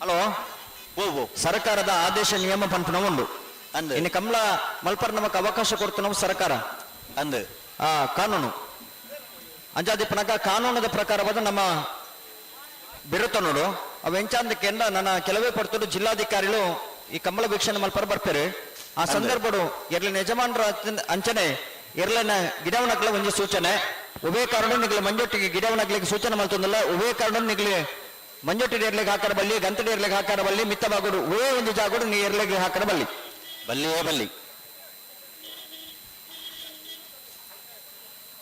ಹಲೋ ಸರ್ಕಾರದ ಆದೇಶ ನಿಯಮ ಪಂಪನ ಉಂಡು ಇನ್ನು ಕಮಲ ಮಲ್ಪರ್ ನಮಕ್ ಅವಕಾಶ ಕೊಡ್ತು ನಾವು ಸರ್ಕಾರ ಅಂದ್ ಕಾನೂನು ಅಂಜಾದಿಪ್ಪನಕ ಕಾನೂನದ ಪ್ರಕಾರವಾದ ನಮ್ಮ ಬಿರುತ್ತ ನೋಡು ಅವ ಎಂಚಾಂದಕ್ಕೆಂದ ನನ್ನ ಕೆಲವೇ ಪಡ್ತುಡು ಜಿಲ್ಲಾಧಿಕಾರಿಗಳು ಈ ಕಮಲ ವೀಕ್ಷಣೆ ಮಲ್ಪರ್ ಬರ್ತಾರೆ. ಆ ಸಂದರ್ಭಡು ಎರ್ಲಿನ ಯಜಮಾನರ ಅಂಚನೆ ಎರ್ಲನ ಗಿಡವನಕ್ಲ ಒಂದು ಸೂಚನೆ ಉಭಯ ಕಾರಣ ನಿಗಲ ಮಂಜೊಟ್ಟಿಗೆ ಗಿಡವನಕ್ಲಿಗೆ ಸೂಚನೆ ಮಲ್ತೊಂದಿಲ್ಲ. ಉಭಯ ಕಾರಣ ನಿಗಲಿ ಮಂಜೊಟ್ಟಿ ಎರ್ಲಿಗೆ ಹಾಕರ ಬಲ್ಲಿ ಗಂತಡಿ ಎರ್ಲಿಗೆ ಹಾಕರ ಬಲ್ಲಿ ಮಿತ್ತ ಬಾಗುಡು ಉವೇ ಒಂದು ಜಾಗುಡು ನೀ ಎರ್ಲಿಗೆ ಹಾಕರ ಬಲ್ಲಿ ಬಲ್ಲಿಯೇ ಬಲ್ಲಿ.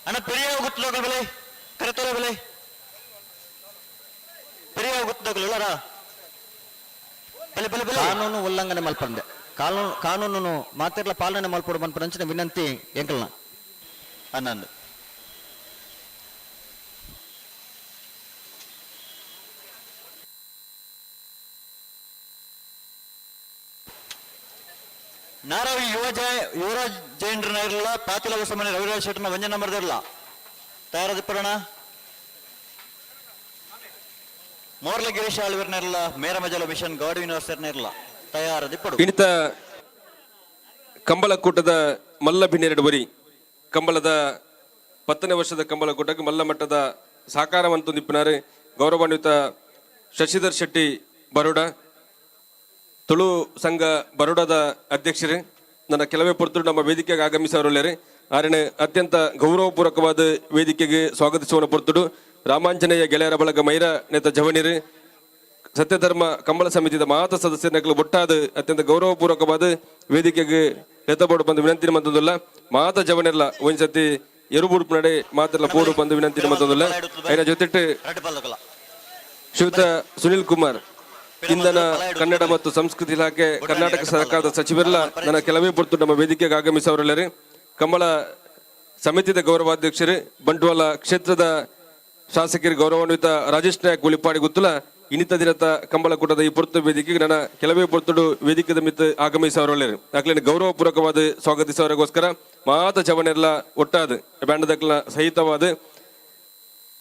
ಅಣ್ಣ ಪೆರಿಯ ಗುತ್ತಲೋಗಲ್ ಬಲೆ ಕರೆತೋಲ ಬಲೆ ಪೆರಿಯ ಗುತ್ತಲೋಗಲ್ ಬಲೆ ಬಲೆ ಬಲೆ. ಕಾನೂನು ಉಲ್ಲಂಘನೆ ಮಲ್ಪಂದೆ ಕಾನೂನು ಮಾತಿರ್ಲ ಪಾಲನೆ ಮಲ್ಪಡು ಮನ್ಪಂಚಿನ ವಿನಂತಿ ಎಂಕಲ್ನ ಅನ್ನಂದು. ನಾರಾವಿ ಯುವ ಜಯ ಯುವರಾಜ್ ಜೈನ್ರನ್ನ ಇರಲಿಲ್ಲ ಪಾತಿಲ ಹೊಸಮನೆ ರವಿರಾಜ್ ಶೆಟ್ಟರ್ನ ವಂಜನ ನಂಬರ್ದಿರಲ್ಲ ತಯಾರದಿಪ್ಪರಣ ಮೋರ್ಲ ಗಿರೀಶ್ ಆಳ್ವಿರ್ನ ಇರಲ್ಲ ಮೇರಮಜಲ ಮಿಷನ್ ಗೌಡ ಯೂನಿವರ್ಸಿಟಿನ ಇರಲ್ಲ ತಯಾರದಿಪ್ಪಡು. ಇನ್ನಿತ ಕಂಬಳಕೂಟದ ಮಲ್ಲ ಬಿನ್ನೆರಡು ಬರಿ ಕಂಬಳದ 10ನೇ ವರ್ಷದ ಕಂಬಳಕೂಟಕ್ಕೆ ಮಲ್ಲ ಮಟ್ಟದ ಸಾಕಾರವಂತ ನಿಪ್ಪುನಾರು ಗೌರವಾನ್ವಿತ ಶಶಿಧರ್ ಶೆಟ್ಟಿ ಬರೋಡ ತುಳು ಸಂಘ ಬರೋಡದ ಅಧ್ಯಕ್ಷರು ನನ್ನ ಕೆಲವೇ ಪೊರ್ತರು ನಮ್ಮ ವೇದಿಕೆಗೆ ಆಗಮಿಸವರಲ್ಲರೆ ಆರನೇ ಅತ್ಯಂತ ಗೌರವಪೂರ್ವಕವಾದ ವೇದಿಕೆಗೆ ಸ್ವಾಗತಿಸುವ ಪೊರ್ತುಡು ರಾಮಾಂಜನೇಯ ಗೆಳೆಯರ ಬಳಗ ಮೈರ ನೇತ ಜವನಿರು ಸತ್ಯಧರ್ಮ ಕಂಬಳ ಸಮಿತಿದ ಮಾತ ಸದಸ್ಯರನ್ನಕಲು ಒಟ್ಟಾದ ಅತ್ಯಂತ ಗೌರವಪೂರ್ವಕವಾದ ವೇದಿಕೆಗೆ ಎತ್ತಬೋಡು ಬಂದು ವಿನಂತಿ ಮಂತೊಂದುಲ್ಲ. ಮಾತ ಜವನೆಲ್ಲ ಒಂದ್ಸತಿ ಎರುಬುಡುಪು ನಡೆ ಮಾತೆಲ್ಲ ಪೋಡು ಬಂದು ವಿನಂತಿ ಮಂತೊಂದುಲ್ಲ. ಐನ ಜೊತೆಟ್ಟು ಶ್ರೀಯುತ ಸುನಿಲ್ ಕುಮಾರ್, ಇಂಧನ ಕನ್ನಡ ಮತ್ತು ಸಂಸ್ಕೃತಿ ಇಲಾಖೆ ಕರ್ನಾಟಕ ಸರ್ಕಾರದ ಸಚಿವರೆಲ್ಲ ನನ್ನ ಕೆಲವೇ ಪೊರ್ತು ನಮ್ಮ ವೇದಿಕೆಗೆ ಆಗಮಿಸವರೆಲ್ಲರೂ. ಕಂಬಳ ಸಮಿತಿದ ಗೌರವಾಧ್ಯಕ್ಷರು ಬಂಟ್ವಾಳ ಕ್ಷೇತ್ರದ ಶಾಸಕರು ಗೌರವಾನ್ವಿತ ರಾಜೇಶ್ ನಾಯಕ್ ಗುಳಿಪಾಡಿ ಗುತ್ತಲ ಇನ್ನಿತ ದಿನದ ಕಂಬಳಕೂಟದ ಈ ಪೊರ್ತು ವೇದಿಕೆಗೆ ನನ್ನ ಕೆಲವೇ ಪೊರ್ತುಡು ವೇದಿಕೆದ ಮಿತ್ತು ಆಗಮಿಸವರೆಲ್ಲರು ಅಕ್ಲಿನ ಗೌರವಪೂರ್ವಕವಾದ ಸ್ವಾಗತಿಸವರಿಗೋಸ್ಕರ ಮಾತ ಜವನೆಲ್ಲ ಒಟ್ಟಾದ ಬ್ಯಾಂಡದಕ್ಲ ಸಹಿತವಾದ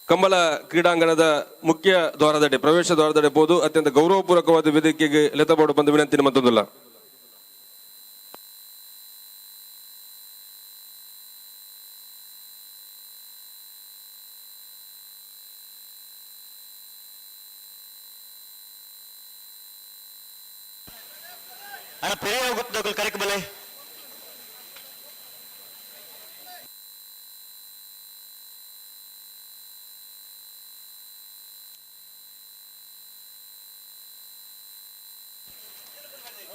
ಕಂಬಳ ಕ್ರೀಡಾಂಗಣದ ಮುಖ್ಯ ದ್ವಾರದಡೆ ಪ್ರವೇಶ ದ್ವಾರದಡೆ ಬೋದು ಅತ್ಯಂತ ಗೌರವಪೂರ್ವಕವಾದ ವೇದಿಕೆಗೆ ಲೆತ್ತಬೋಡು ಬಂದು ವಿನಂತಿ ಮತ್ತೊಂದಿಲ್ಲ. ಅಣ್ಣ ಪೆರಿಯ ಗೊತ್ತದಕ್ಕಲ್ ಕರೆಕ್ ಬಲೆ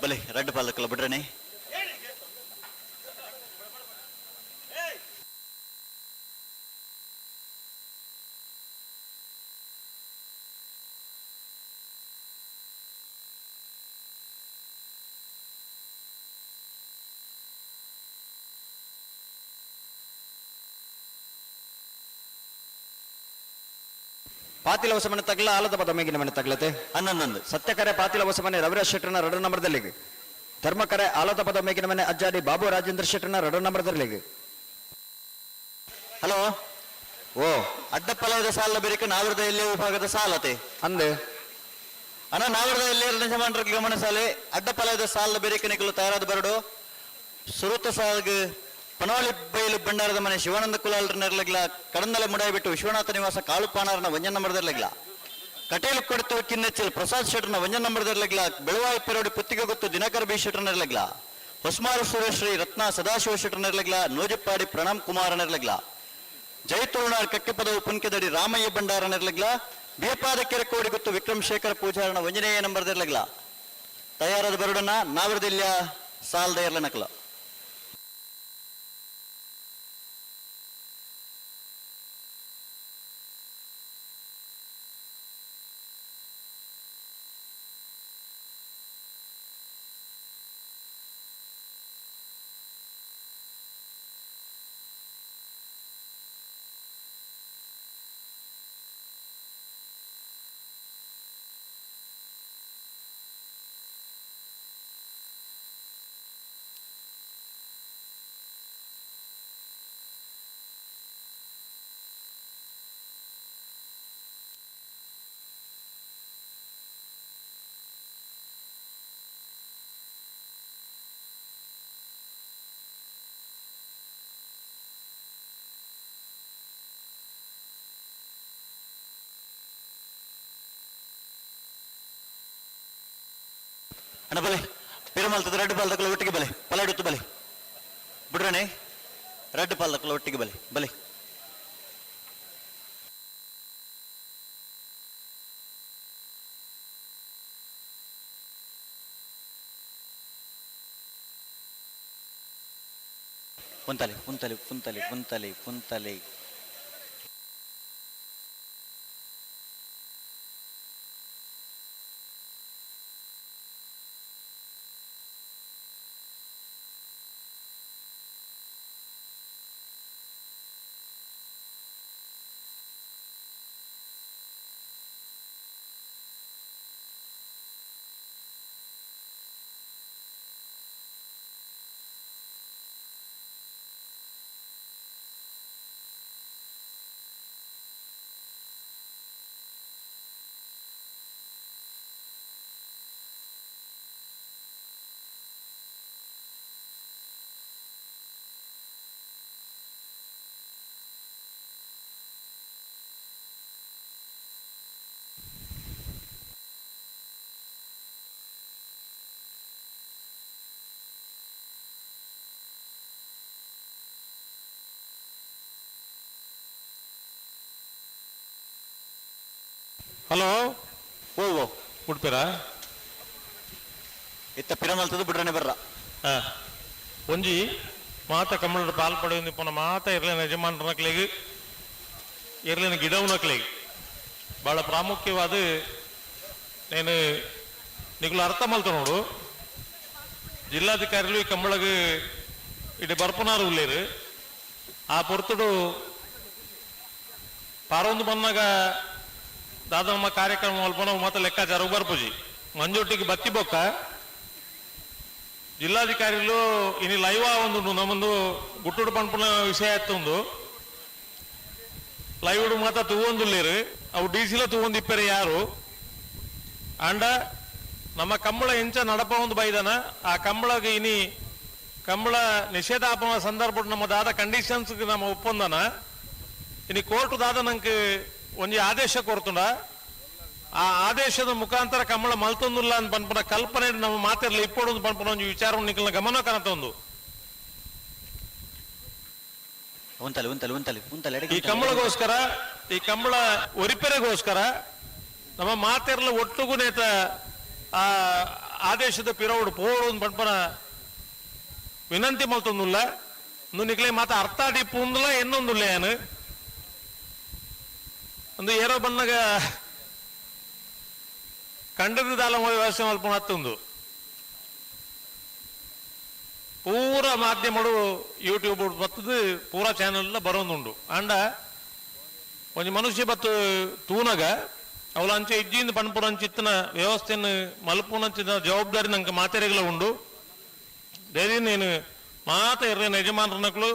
ಬಲೆ ರಡ್ಡು ಪಾಲಕಲ್ಲ ಬಿಡ್ರನೆ. ಪಾತಿಲ ಹೊಸಮನೆ ತಗಲ ಆಲದ ಪದ ಮೇಗಿನ ಮನೆ ತಗಲತೆ ಹನ್ನೊಂದೊಂದು. ಸತ್ಯಕರೆ ಪಾತಿಲ ಹೊಸಮನೆ ರವಿರಾಜ್ ಶೆಟ್ಟರ್ನ 2 ನಂಬರ್ದಲ್ಲಿ, ಧರ್ಮಕರೆ ಆಲದ ಪದ ಮೇಗಿನ ಮನೆ ಅಜ್ಜಾಡಿ ಬಾಬು ರಾಜೇಂದ್ರ ಶೆಟ್ಟರ್ನ 2 ನಂಬರ್ದಲ್ಲಿ. ಹಲೋ ಓ ಅಡ್ಡಪ್ಪಲದ ಸಾಲ ಬೇರೆ ನಾವರದ ಎಲ್ಲೇ ವಿಭಾಗದ ಸಾಲತೆ ಅಂದೆ ಅಣ್ಣ ನಾವರದ ಎಲ್ಲೇ ಯಜಮಾನರ ಗಮನ ಸಾಲೆ ಅಡ್ಡಪ್ಪಲದ ಸಾಲ ಬೇರೆ ನಿಕಲು ತಯಾರಾದ ಬರಡು ಸುರುತ ಸಾಲ್ಗ್ ಪನವಳಿ ಬೈಲು ಭಂಡಾರದ ಮನೆ ಶಿವಾನಂದ ಕುಲಾಲ್ರ ನೆರಲಗ್ಲ ಕಡಂದಲ ಮುಡಾಯಿ ಬಿಟ್ಟು ವಿಶ್ವನಾಥ ನಿವಾಸ ಕಾಳುಪಾನಾರನ ಒಂಜನ್ ನಂಬರ್ದಿರ್ಲಗ್ಲ ಕಟೇಲು ಕೊಡ್ತು ಕಿನ್ನೆಚ್ಚಲ್ ಪ್ರಸಾದ್ ಶೆಟ್ಟರ್ನ ಒಂಜನ್ ನಂಬರ್ದಿರ್ಲಗ್ಲ ಬೆಳವಾಯಿ ಪೆರೋಡಿ ಪುತ್ತಿಗೆ ಗೊತ್ತು ದಿನಕರ ಬಿ ಶೆಟ್ಟರ್ ನೆರಲಗ್ಲ ಹೊಸ್ಮಾರು ಸುರೇಶ್ರೀ ರತ್ನ ಸದಾಶಿವ ಶೆಟ್ಟರ್ ನೆರಲಗ್ಲ ನೋಜಪ್ಪಾಡಿ ಪ್ರಣಾಮ್ ಕುಮಾರ ನೆರಲಗ್ಲ ಜೈತುಳ್ನಾಡ್ ಕಕ್ಕೆಪದವು ಪುನ್ಕೆದಡಿ ರಾಮಯ್ಯ ಭಂಡಾರ ನೆರಲಗ್ಲ ಬೇಪಾದ ಕೆರೆ ಕೋಡಿ ಗೊತ್ತು ವಿಕ್ರಮ್ ಶೇಖರ ಪೂಜಾರನ ಒಂಜನೇ ನಂಬರ್ದಿರ್ಲಗ್ಲ ತಯಾರಾದ ಬರುಡನ್ನ ನಾವರದಿಲ್ಯ ಸಾಲ್ದ ಇರ್ಲ ನಕಲ. ಅಣ್ಣ ಬಲೆ ಪಿರಮಲ್ತದ ರಡ್ಡು ಪಾಲ್ದಕ್ಕಲ ಒಟ್ಟಿಗೆ ಬಲೆ ಪಲಾಡುತ್ತು ಬಲೆ ಬಿಡ್ರಣೆ ರಡ್ಡು ಪಾಲ್ದಕ್ಕಲ ಒಟ್ಟಿಗೆ ಬಲೆ ಬಲೆ. ಪುಂತಲೆ ಪುಂತಲೆ ಪುಂತಲೆ ಪುಂತಲೆ ಪುಂತಲೆ. ಹಲೋ ಓ ಓ. ಉಡ್ಪೇರಾ ಇತ್ತ ಪಿರಮಲ್ತದ ಬುಡ್ರನೆ ಬರ್ರ. ಒಂಜಿ ಮಾತ ಕಮ್ಮಳ ಪಾಲ್ ಪಡೆಯೊಂದು ಪುನ ಮಾತ ಇರ್ಲಿನ ಯಜಮಾನರನಕ್ಲೆಗ್ ಇರ್ಲಿನ ಗಿಡವುನಕ್ಲೆಗ್ ಬಹಳ ಪ್ರಾಮುಖ್ಯವಾದ నేను ನಿಕುಲು ಅರ್ಥ ಮಲ್ತ ನೋಡು. ಜಿಲ್ಲಾಧಿಕಾರಿಲು ಈ ಕಂಬಳಗ್ ಇಡೆ ಬರ್ಪುನಾರು ಉಲ್ಲೇರು. ಆ ಪೊರ್ತುಡು ಪಾರೊಂದು ಬಂದಾಗ ದಾದಮ್ಮ ಕಾರ್ಯಕ್ರಮ ಮಲ್ಪನ ಮಾತ ಲೆಕ್ಕಾಚಾರ ಬರ್ಪುಜಿ. ಮಂಜೊಟ್ಟಿಗೆ ಬತ್ತಿ ಬೊಕ್ಕ ಜಿಲ್ಲಾಧಿಕಾರಿಲು ಇನಿ ಲೈವ್ ಒಂದು ನಮ್ಮೊಂದು ಗುಟ್ಟುಡು ಪನ್ಪುನ ವಿಷಯ ಆಯ್ತೊಂದು ಲೈವ್ ಮಾತ ತೂವೊಂದುಲ್ಲೇರು. ಅವು ಡಿ ಸಿಲ ತೂವೊಂದಿಪ್ಪರೆ ಯಾರು ಅಂಡ ನಮ್ಮ ಕಂಬಳ ಎಂಚ ನಡಪ ಒಂದು ಬೈದನ ಆ ಕಂಬಳಗೆ ಇನಿ ಕಂಬಳ ನಿಷೇಧಾಪನ ಸಂದರ್ಭ ನಮ್ಮ ದಾದ ಕಂಡೀಷನ್ಸ್ ನಮ್ಮ ಒಪ್ಪಂದನ ಇನಿ ಕೋರ್ಟ್ ದಾದ ನಂಗೆ ಒಂಜಿ ಆದೇಶ ಕೊರ್ತುಂಡ ಆ ಆದೇಶದ ಮುಖಾಂತರ ಕಂಬಳ ಮಲ್ತೊಂದುಲ್ಲ ಅಂತ ಪನ್ಪುನ ಕಲ್ಪನೆ ನಮ್ಮ ಮಾತಿರ್ಲಿ ಇಪ್ಪೊಡು ಪನ್ಪುನ ಒಂಜಿ ವಿಚಾರ ನಿಕಲ್ನ ಗಮನ ಕನತೊಂದು. ಉಂತಲೆ ಉಂತಲೆ ಉಂತಲೆ ಉಂತಲೆ. ಈ ಕಂಬಳಗೋಸ್ಕರ ಈ ಕಂಬಳ ಒರಿಪೆರೆಗೋಸ್ಕರ ನಮ್ಮ ಮಾತೆರ್ಲ ಒಟ್ಟುಗು ನೇತ ಆ ಆದೇಶದ ಪಿರವುಡು ಪೋಡು ಪನ್ಪನ ವಿನಂತಿ ಮಲ್ತೊಂದುಲ್ಲ. ನಿಕ್ಲೆ ಮಾತ ಅರ್ಥ ದಿಪ್ಪುಂದುಲ್ಲ ಎನ್ನೊಂದುಲ್ಲ ಏನು ಒಂದು ಏರೋ ಬಣ್ಣಗ ಕಂಡದ ದಾಲ ವ್ಯವಸ್ಥೆ ಮಲ್ಪುನ ಹತ್ತೊಂದು ಪೂರ ಮಾಧ್ಯಮಡು ಯೂಟ್ಯೂಬ್ ಬತ್ತದು ಪೂರ ಚಾನೆಲ್ ಬರೋದುಂಡು. ಅಂಡ ಒಂಜಿ ಮನುಷ್ಯ ಬತ್ತು ತೂನಗ ಅವಳ ಅಂಚೆ ಇಜ್ಜಿಂದ ಪನ್ಪುನಂಚಿತ್ತಿನ ವ್ಯವಸ್ಥೆಯನ್ನು ಮಲ್ಪುನಂಚಿನ ಜವಾಬ್ದಾರಿ ನಂಗೆ ಮಾತೆರೆಗಳ ಉಂಡು. ದೇದಿ నేను ಮಾತ ಎರ್ಲಿನ ಯಜಮಾನರನಕ್ಲು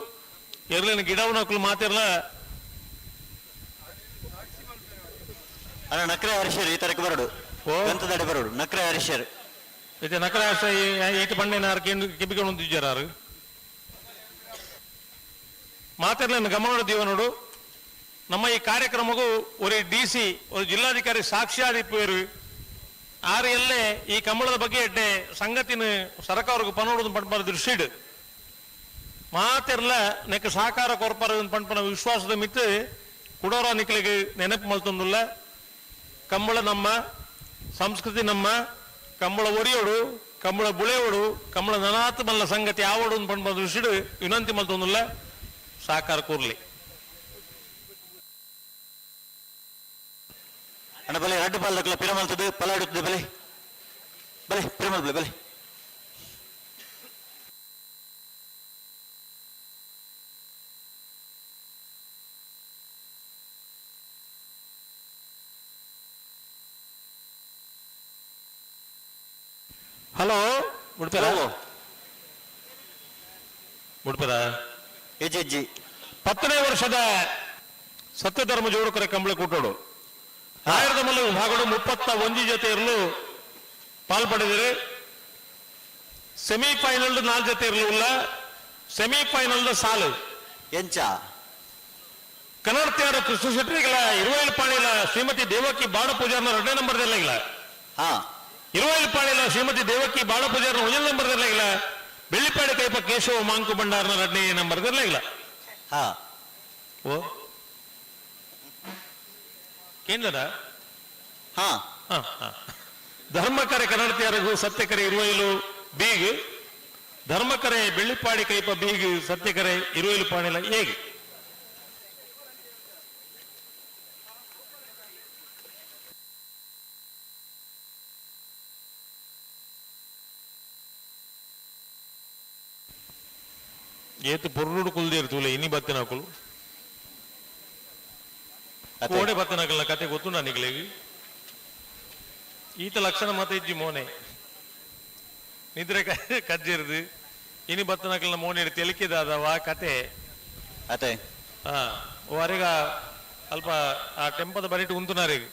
ಎರ್ಲಿನ ಗಿಡವನಕ್ಲು ಮಾತಿರ್ಲ. ಅಣ್ಣ ನಕ್ರೆ ಹರಿಶರ್ ಈ ತರಕ್ಕೆ ಬರಡು ಗಂತದಡೆ ಬರಡು ನಕ್ರೆ ಹರಿಶರ್. ಇದು ನಕ್ರೆ ಹರ್ಷ ಏಟ್ ಬಂಡೆನಾರು ಕೆಬಿಕೊಂಡು ಇಜ್ಜಾರು ಮಾತಿರ್ಲಿನ ಗಮನ ದೀವನೋಡು. ನಮ್ಮ ಈ ಕಾರ್ಯಕ್ರಮಕ್ಕೂ ஒரு ಡಿ ಸಿ ஒரு ಜಿಲ್ಲಾಧಿಕಾರಿ ಸಾಕ್ಷಿಯಾದಿಪ್ಪೇರು ಆರು ಎಲ್ಲೇ ಈ ಕಂಬಳದ ಬಗ್ಗೆ ಎಡ್ಡೆ ಸಂಗತಿನ ಸರಕಾರಕ್ಕೆ ಪನೋಡುದು ಪಂಪನ ದೃಷ್ಟಿಡ್ ಮಾತಿರ್ಲ ನೆಕ್ ಸಹಕಾರ ಕೊರ್ಪರ ಪಂಪನ ವಿಶ್ವಾಸದ ಮಿತ್ತು ಕುಡೋರ ನಿಕ್ಲಿಗೆ ನೆನಪು ಮಲ್ತೊಂದುಲ್ಲ. ಕಂಬಳ ನಮ್ಮ ಸಂಸ್ಕೃತಿ, ನಮ್ಮ ಕಂಬಳ ಒರಿಯೋಡು, ಕಂಬಳ ಬುಳೆಯೋಡು, ಕಂಬಳ ನನಾತ್ ಮಲ್ಲ ಸಂಗತಿ ಆವಡು ಪಂಪನ ದೃಷ್ಟಿಡ್ ವಿನಂತಿ ಮಲ್ತೊಂದುಲ್ಲ. ಸಹಕಾರ ಕೂರ್ಲಿ. ಅಣ್ಣ ಬಲೆ ರಡ್ಡು ಪಾಲ್ದಕ್ಲ ಪಿರಮಲ್ತದ ಪಲ ಹಿಡುತ್ತದೆ ಬಲೆ ಬಲೆ ಪಿರಮಲ್ ಬಲೆ ಬಲೆ. ಹಲೋ ಉಡುಪಿರ ಉಡುಪಿರ ಹೆಜ್ಜೆ 10ನೇ ವರ್ಷದ ಸತ್ಯಧರ್ಮ ಜೋಡುಕರ ಕಂಬಳಿ ಕೂಟೋಡು ಆಯಿರದ ಮಲ್ಲ ವಿಭಾಗಗಳು 31 ಜೊತೆ ಇರಲು ಪಾಲ್ಪಡೆದಿರಿ. ಸೆಮಿಫೈನಲ್ 4 ಜೊತೆ ಇರಲು ಇಲ್ಲ. ಸೆಮಿಫೈನಲ್ ಸಾಲು ಎಂಚ ಕನ್ನಡತಿಯಾರ ಕೃಷ್ಣ ಶೆಟ್ಟಿಗಳ ಇರುವೈಲ್ ಪಾಳಿಲ ಶ್ರೀಮತಿ ದೇವಕಿ ಬಾಣ ಪೂಜಾರ್ನ 2ನೇ ನಂಬರ್ ಇಲ್ಲ. ಇರುವೈಲ್ ಪಾಳಿಲ ಶ್ರೀಮತಿ ದೇವಕಿ ಬಾಣ ಪೂಜಾರ್ನ 1ನೇ ನಂಬರ್ ಇಲ್ಲ. ಬೆಳ್ಳಿಪಾಡಿ ಕೈಪ ಕೇಶವ ಮಾಂಕು ಭಂಡಾರ್ನ 2ನೇ ನಂಬರ್ ಇಲ್ಲ. ಓ ಕೇಂದ್ರ ಧರ್ಮಕರೆ ಕನ್ನಡತಿಯರಿಗೂ ಸತ್ಯಕರೆ ಇರುವೈಲು ಬೀಗ್ ಧರ್ಮಕರೆ ಬೆಳ್ಳಿಪಾಡಿ ಕೈಪ ಬೀಗ್ ಸತ್ಯಕರೆ ಇರುವೈಲು ಪಾಣಿಲ ಹೇಗೆ ಏತು ಪೊರ್ರುಡು ಕುಲ್ದೇರು ತೂಲೆ ಇನಿ ಬತ್ತಿನಕುಲು ಕೋಡೆ ಬತ್ತಿನಕಲ್ನ ಕತೆ ಗೊತ್ತು ನಿಗ್ಲೇಗಿ. ಈತ ಲಕ್ಷಣ ಮತ ಇಜ್ಜಿ ಮೋನೆ ನಿದ್ರೆ ಕಜ್ಜಿರ್ದು ಇನಿ ಬತ್ತನಕಲ್ನ ಮೋನೆ ತೆಲಿಕೆದಾದವ ಕತೆ ಅತೆ. ಅರೆಗ ಅಲ್ಪ ಆ ಟೆಂಪದ ಬರಿಟು ಉಂತುನಾರಿಗೆ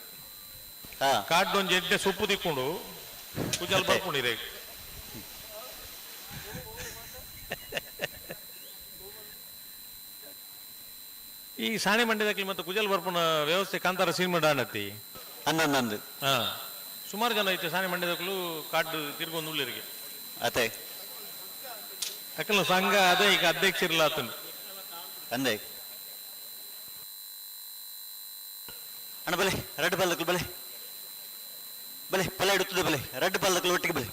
ಕಾಡ್ಡೊಂಜಿ ಎಡ್ಡೆ ಸೊಪ್ಪು ತಿಕ್ಕೊಂಡು ಪೂಜಾಲ್ ಬರ್ಕೊಂಡಿರೇ. ಈ ಸಾಣೆ ಮಂಡ್ಯದಕ್ಕೆ ಮತ್ತು ಕುಜಲ್ ಬರ್ಪುನ ವ್ಯವಸ್ಥೆ ಕಾಂತಾರ ಸೀನ್ ಆನತ್ತಿ ಅನ್ನಂದು. ಸುಮಾರು ಜನ ಐತೆ ಸಾಣೆ ಮಂಡ್ಯದಕ್ಕಲು ಕಾಡು ತಿರ್ಗೊಂದು ಉಳ್ಳರಿಗೆ ಅತೆ. ಅಕಲ ಸಂಘ ಅದೇ ಈಗ ಅಧ್ಯಕ್ಷರಿಲ್ಲ ಆತನು ಅಂದೆ. ಅಣ್ಣ ಬಲೆ ರಡ್ಡು ಬಲ್ಲಕ್ಕಲು ಬಲೆ. ಬಲೆ ಪಲ ಇಡುತ್ತದೆ ಬಲೆ ರಡ್ಡ್ ಪಾಲದಕ್ಲು ಒಟ್ಟಿಗೆ ಬಲೆ.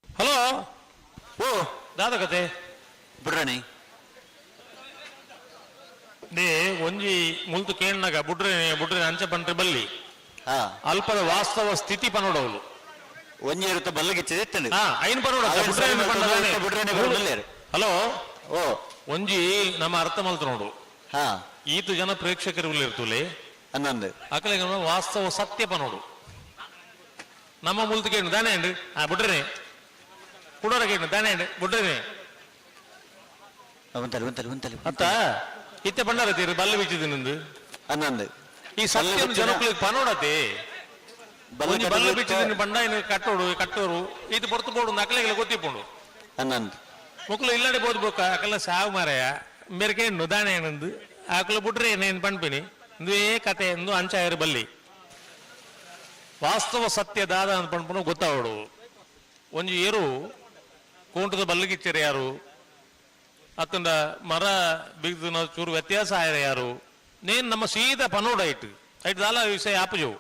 ಹಲೋ ಓ ದಾದ ಕತೆ ಬುಡ್ರಾಣಿ they ಒಂಜಿ ಮುಲ್ತು ಕೇಣ್ಣಗ ಬುಡ್ರೆ ಬುಡ್ರೆ ಅಂಚೆ ಪಂಟ್ರೆ ಬಲ್ಲಿ ಅಲ್ಪದ ವಾಸ್ತವ ಸ್ಥಿತಿ ಪನೋಡವಳು ಒಂಜಿ ಇರುತ್ತೆ ಬಲ್ಲಗಿಚ್ಚಿದೆ ಎತ್ತಂಡು. ಹಾ ಐನ್ ಪನೋಡ ಅವೆನ್ ಸರಿ ಮಲ್ತೊಂದು ಬುಡ್ರೇನೆ ಬರೋದಿಲ್ಲೇರು. ಹಲೋ ಓ ಒಂಜಿ ನಮ್ಮ ಅರ್ಥ ಮಲ್ತು ನೋಡು ಹಾ ಈತು ಜನ ಪ್ರೇಕ್ಷಕರು ಇರ್ತುಲೆ ಅನ್ನಂದು ಅಕಲೆಗೆ ವಾಸ್ತವ ಸತ್ಯ ಪನೋಡು ನಮ್ಮ ಮುಲ್ತು ಕೇಳು ದಾನೆ ಅಂಡು ಆ ಬುಡ್ರೇನೆ ಕುಡೋರ ಕೇಳು ದಾನೆ ಅಂಡು ಬುಡ್ರೇನೆ ಒಂತಲೆ ಒಂತಲೆ ಒಂತಲೆ ಅತ್ತ ಇತ್ತೆ ಬಂಡಾರ ತೀರು ಬಲ್ಲು ಬಿಚ್ಚಿದ್ದು ನಿಂದು ಅನ್ನಂದು ಈ ಸತ್ಯ ಜನಕ್ಕಳಿಗೆ ಪನೋಡತೆ ಬಲ್ಲು ಒಂಜಿ ಬಲ್ಲು ಕಟ್ಟೋದು ಬಿಚ್ಚಿದ್ದು ಬಂಡ ಇನ್ನು ಕಟ್ಟೋಡು ಕಟ್ಟೋರು ಇದು ಪೊರ್ತು ಬೋಡು ಅಕಲೆಗೆಲ್ಲ ಗೊತ್ತಿಪ್ಪುಂಡು ಅನ್ನಂದು ಮುಕ್ಲು ಇಲ್ಲಡೆ ಬೋದು ಬೋಕ ಅಕಲ ಸಾವು ಮಾರಾಯ ಮೇರೆಗೆ ನುದಾನೆ ಏನಂದು ಆಕಲು ಬಿಟ್ರೆ ಏನೇನು ಪಣ್ಪಿನಿ ಇಂದುವೇ ಕತೆ ಎಂದು ಅಂಚಾಯರು ಬಲ್ಲಿ ವಾಸ್ತವ ಸತ್ಯ ದಾದ ಅಂತ ಪಣ್ಪುನು ಗೊತ್ತಾವಡು ಒಂಜಿ ಏರು ಕೋಂಟದ ಬಲ್ಲಿಗಿಚ್ಚರು ಯಾರು ಅತ್ತಂಡ ಮರ ಬಿಗ್ದು ಚೂರು ವ್ಯತ್ಯಾಸ ಆಯರ ಯಾರು ನೇನ್ ನಮ್ಮ ಸೀದಾ ಪನೋಡ ಐಟ್ ಐಟ್ ದಾಲ ವಿಷಯ ಆಪಜವು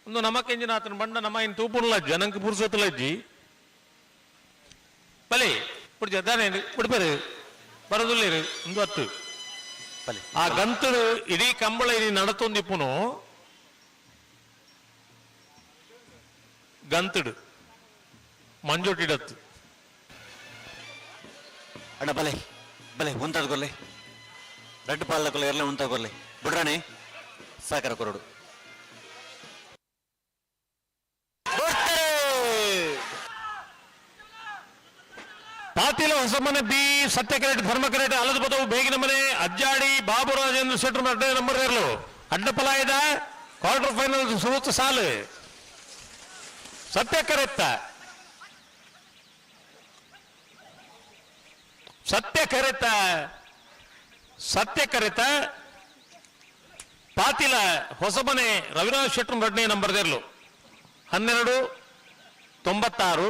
ಒಂದು ನಮಕೆಂಜಿನ ಆತನ ಬಂಡ ನಮ್ಮ ಇನ್ ತೂಪುಣಲಜ್ಜಿ ಅನಂಕ ಪುರುಷತ್ಲಜ್ಜಿ ಬಲೆ ఇప్పుడు ಜದ್ದಾನೆ ಬಿಡ್ಬೇರು ಬರೋದಿಲ್ಲೇರು ಒಂದು ಹತ್ತು ಆ ಗಂತಡು ಇಡೀ ಕಂಬಳ ಇಡೀ ನಡತೊಂದಿಪ್ಪುನು ಗಂತಡು ಮಂಜೊಟ್ಟಿಡತ್ತು ಅಣ್ಣ ಬಲೆ ಬಲೆ ಉಂತಾದ ಕೊರ್ಲೆ ರಡ್ಡು ಪಾಲದಕ್ಕಲು ಎರಲೆ ಉಂತಾದ ಕೊರ್ಲೆ ಬುಡ್ರಾಣಿ ಸಾಕರ ಕೊರಡು ಪಾಟೀಲ ಹೊಸಮನೆ ಬಿ ಸತ್ಯ ಕರೆಟ್ ಧರ್ಮ ಕರೆಟ್ ಅಲದ ಬದವು ಬೇಗಿನ ಮನೆ ಅಜ್ಜಾಡಿ ಬಾಬು ರಾಜೇಂದ್ರ ಶೆಟ್ಟರ್ ಅಡ್ಡ ನಂಬರ್ ಇರಲು ಅಡ್ಡಪಲಾಯದ ಕ್ವಾರ್ಟರ್ ಫೈನಲ್ ಸುರುತ್ತ ಸಾಲು ಸತ್ಯ ಕರೆತ್ತ ಸತ್ಯ ಕರೆತ ಸತ್ಯ ಕರೆತ ಪಾಟೀಲ ಹೊಸಮನೆ ರವಿರಾಜ್ ಶೆಟ್ಟರ್ ಎರಡನೇ ನಂಬರ್ ಇರಲು 12 96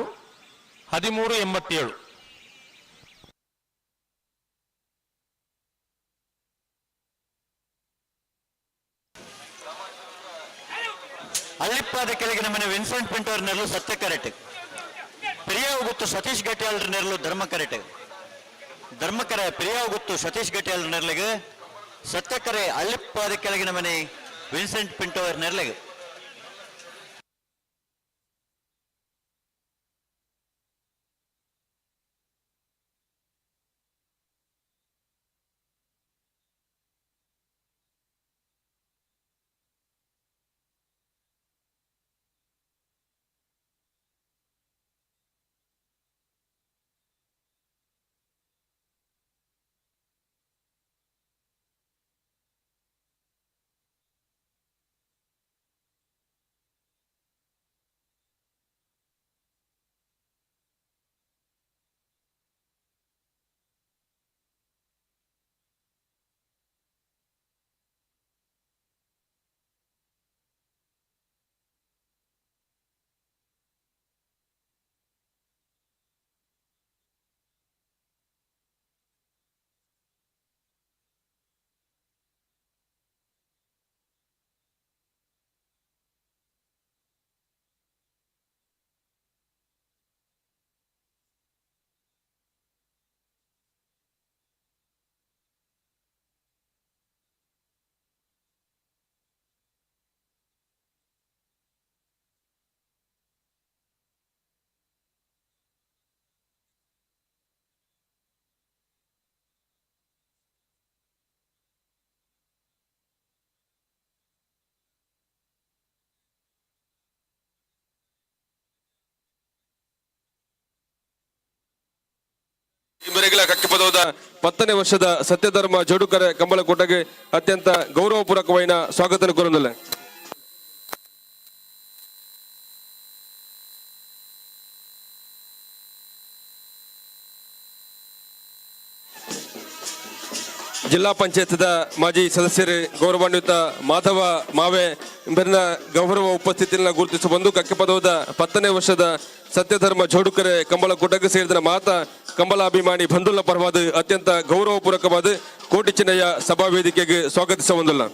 13 87. ಅಳ್ಳಿಪ್ಪಾದ ಕೆಳಗಿನ ಮನೆ ವಿನ್ಸೆಂಟ್ ಪಿಂಟೋರ್ ನೆರಳು ಸತ್ಯ ಕರೆಟ್ ಪ್ರಿಯಾವ್ ಗುತ್ತು ಸತೀಶ್ ಗಟ್ಟಿಯಾಳ್ರ ನೆರಳು ಧರ್ಮ ಕರೆಟ್ ಧರ್ಮಕರೆ ಪ್ರಿಯಾವ್ ಗುತ್ತು ಸತೀಶ್ ಗಟ್ಟಿಯಾಳ್ರ ನೆರಳಿಗೆ ಸತ್ಯಕರೆ ಅಳ್ಳಿಪ್ಪಾದ ಕೆಳಗಿನ ಮನೆ ವಿನ್ಸೆಂಟ್ ಪಿಂಟೋರ್ ನೆರಳಿಗೆ. ಬೆರೆಗಳ ಕಕ್ಕಿಪದವದ 10ನೇ ವರ್ಷದ ಸತ್ಯಧರ್ಮ ಜೋಡುಕರೆ ಕಂಬಳಕೂಟಗೆ ಅತ್ಯಂತ ಗೌರವಪೂರ್ವಕವಾದ ಸ್ವಾಗತ ಕೋರುವುದಿಲ್ಲ. ಜಿಲ್ಲಾ ಪಂಚಾಯತ್ದ ಮಾಜಿ ಸದಸ್ಯರು ಗೌರವಾನ್ವಿತ ಮಾಧವ ಮಾವೆ ಬೆರ್ನ ಗೌರವ ಉಪಸ್ಥಿತಿಯನ್ನು ಗುರುತಿಸಿ ಬಂದು ಕಕ್ಕೆಪದವದ 10ನೇ ವರ್ಷದ ಸತ್ಯಧರ್ಮ ಜೋಡುಕರೆ ಕಂಬಳಕೂಟಕ್ಕೆ ಸೇರಿದ ಮಾತಾ ಕಂಬಳಾಭಿಮಾನಿ ಬಂಧುಲ ಪರವಾದ ಅತ್ಯಂತ ಗೌರವಪೂರ್ವಕವಾದ ಕೋಟಿ ಚಿನ್ನಯ್ಯ ಸಭಾ ವೇದಿಕೆಗೆ ಸ್ವಾಗತಿಸ ಹೊಂದಿಲ್ಲ.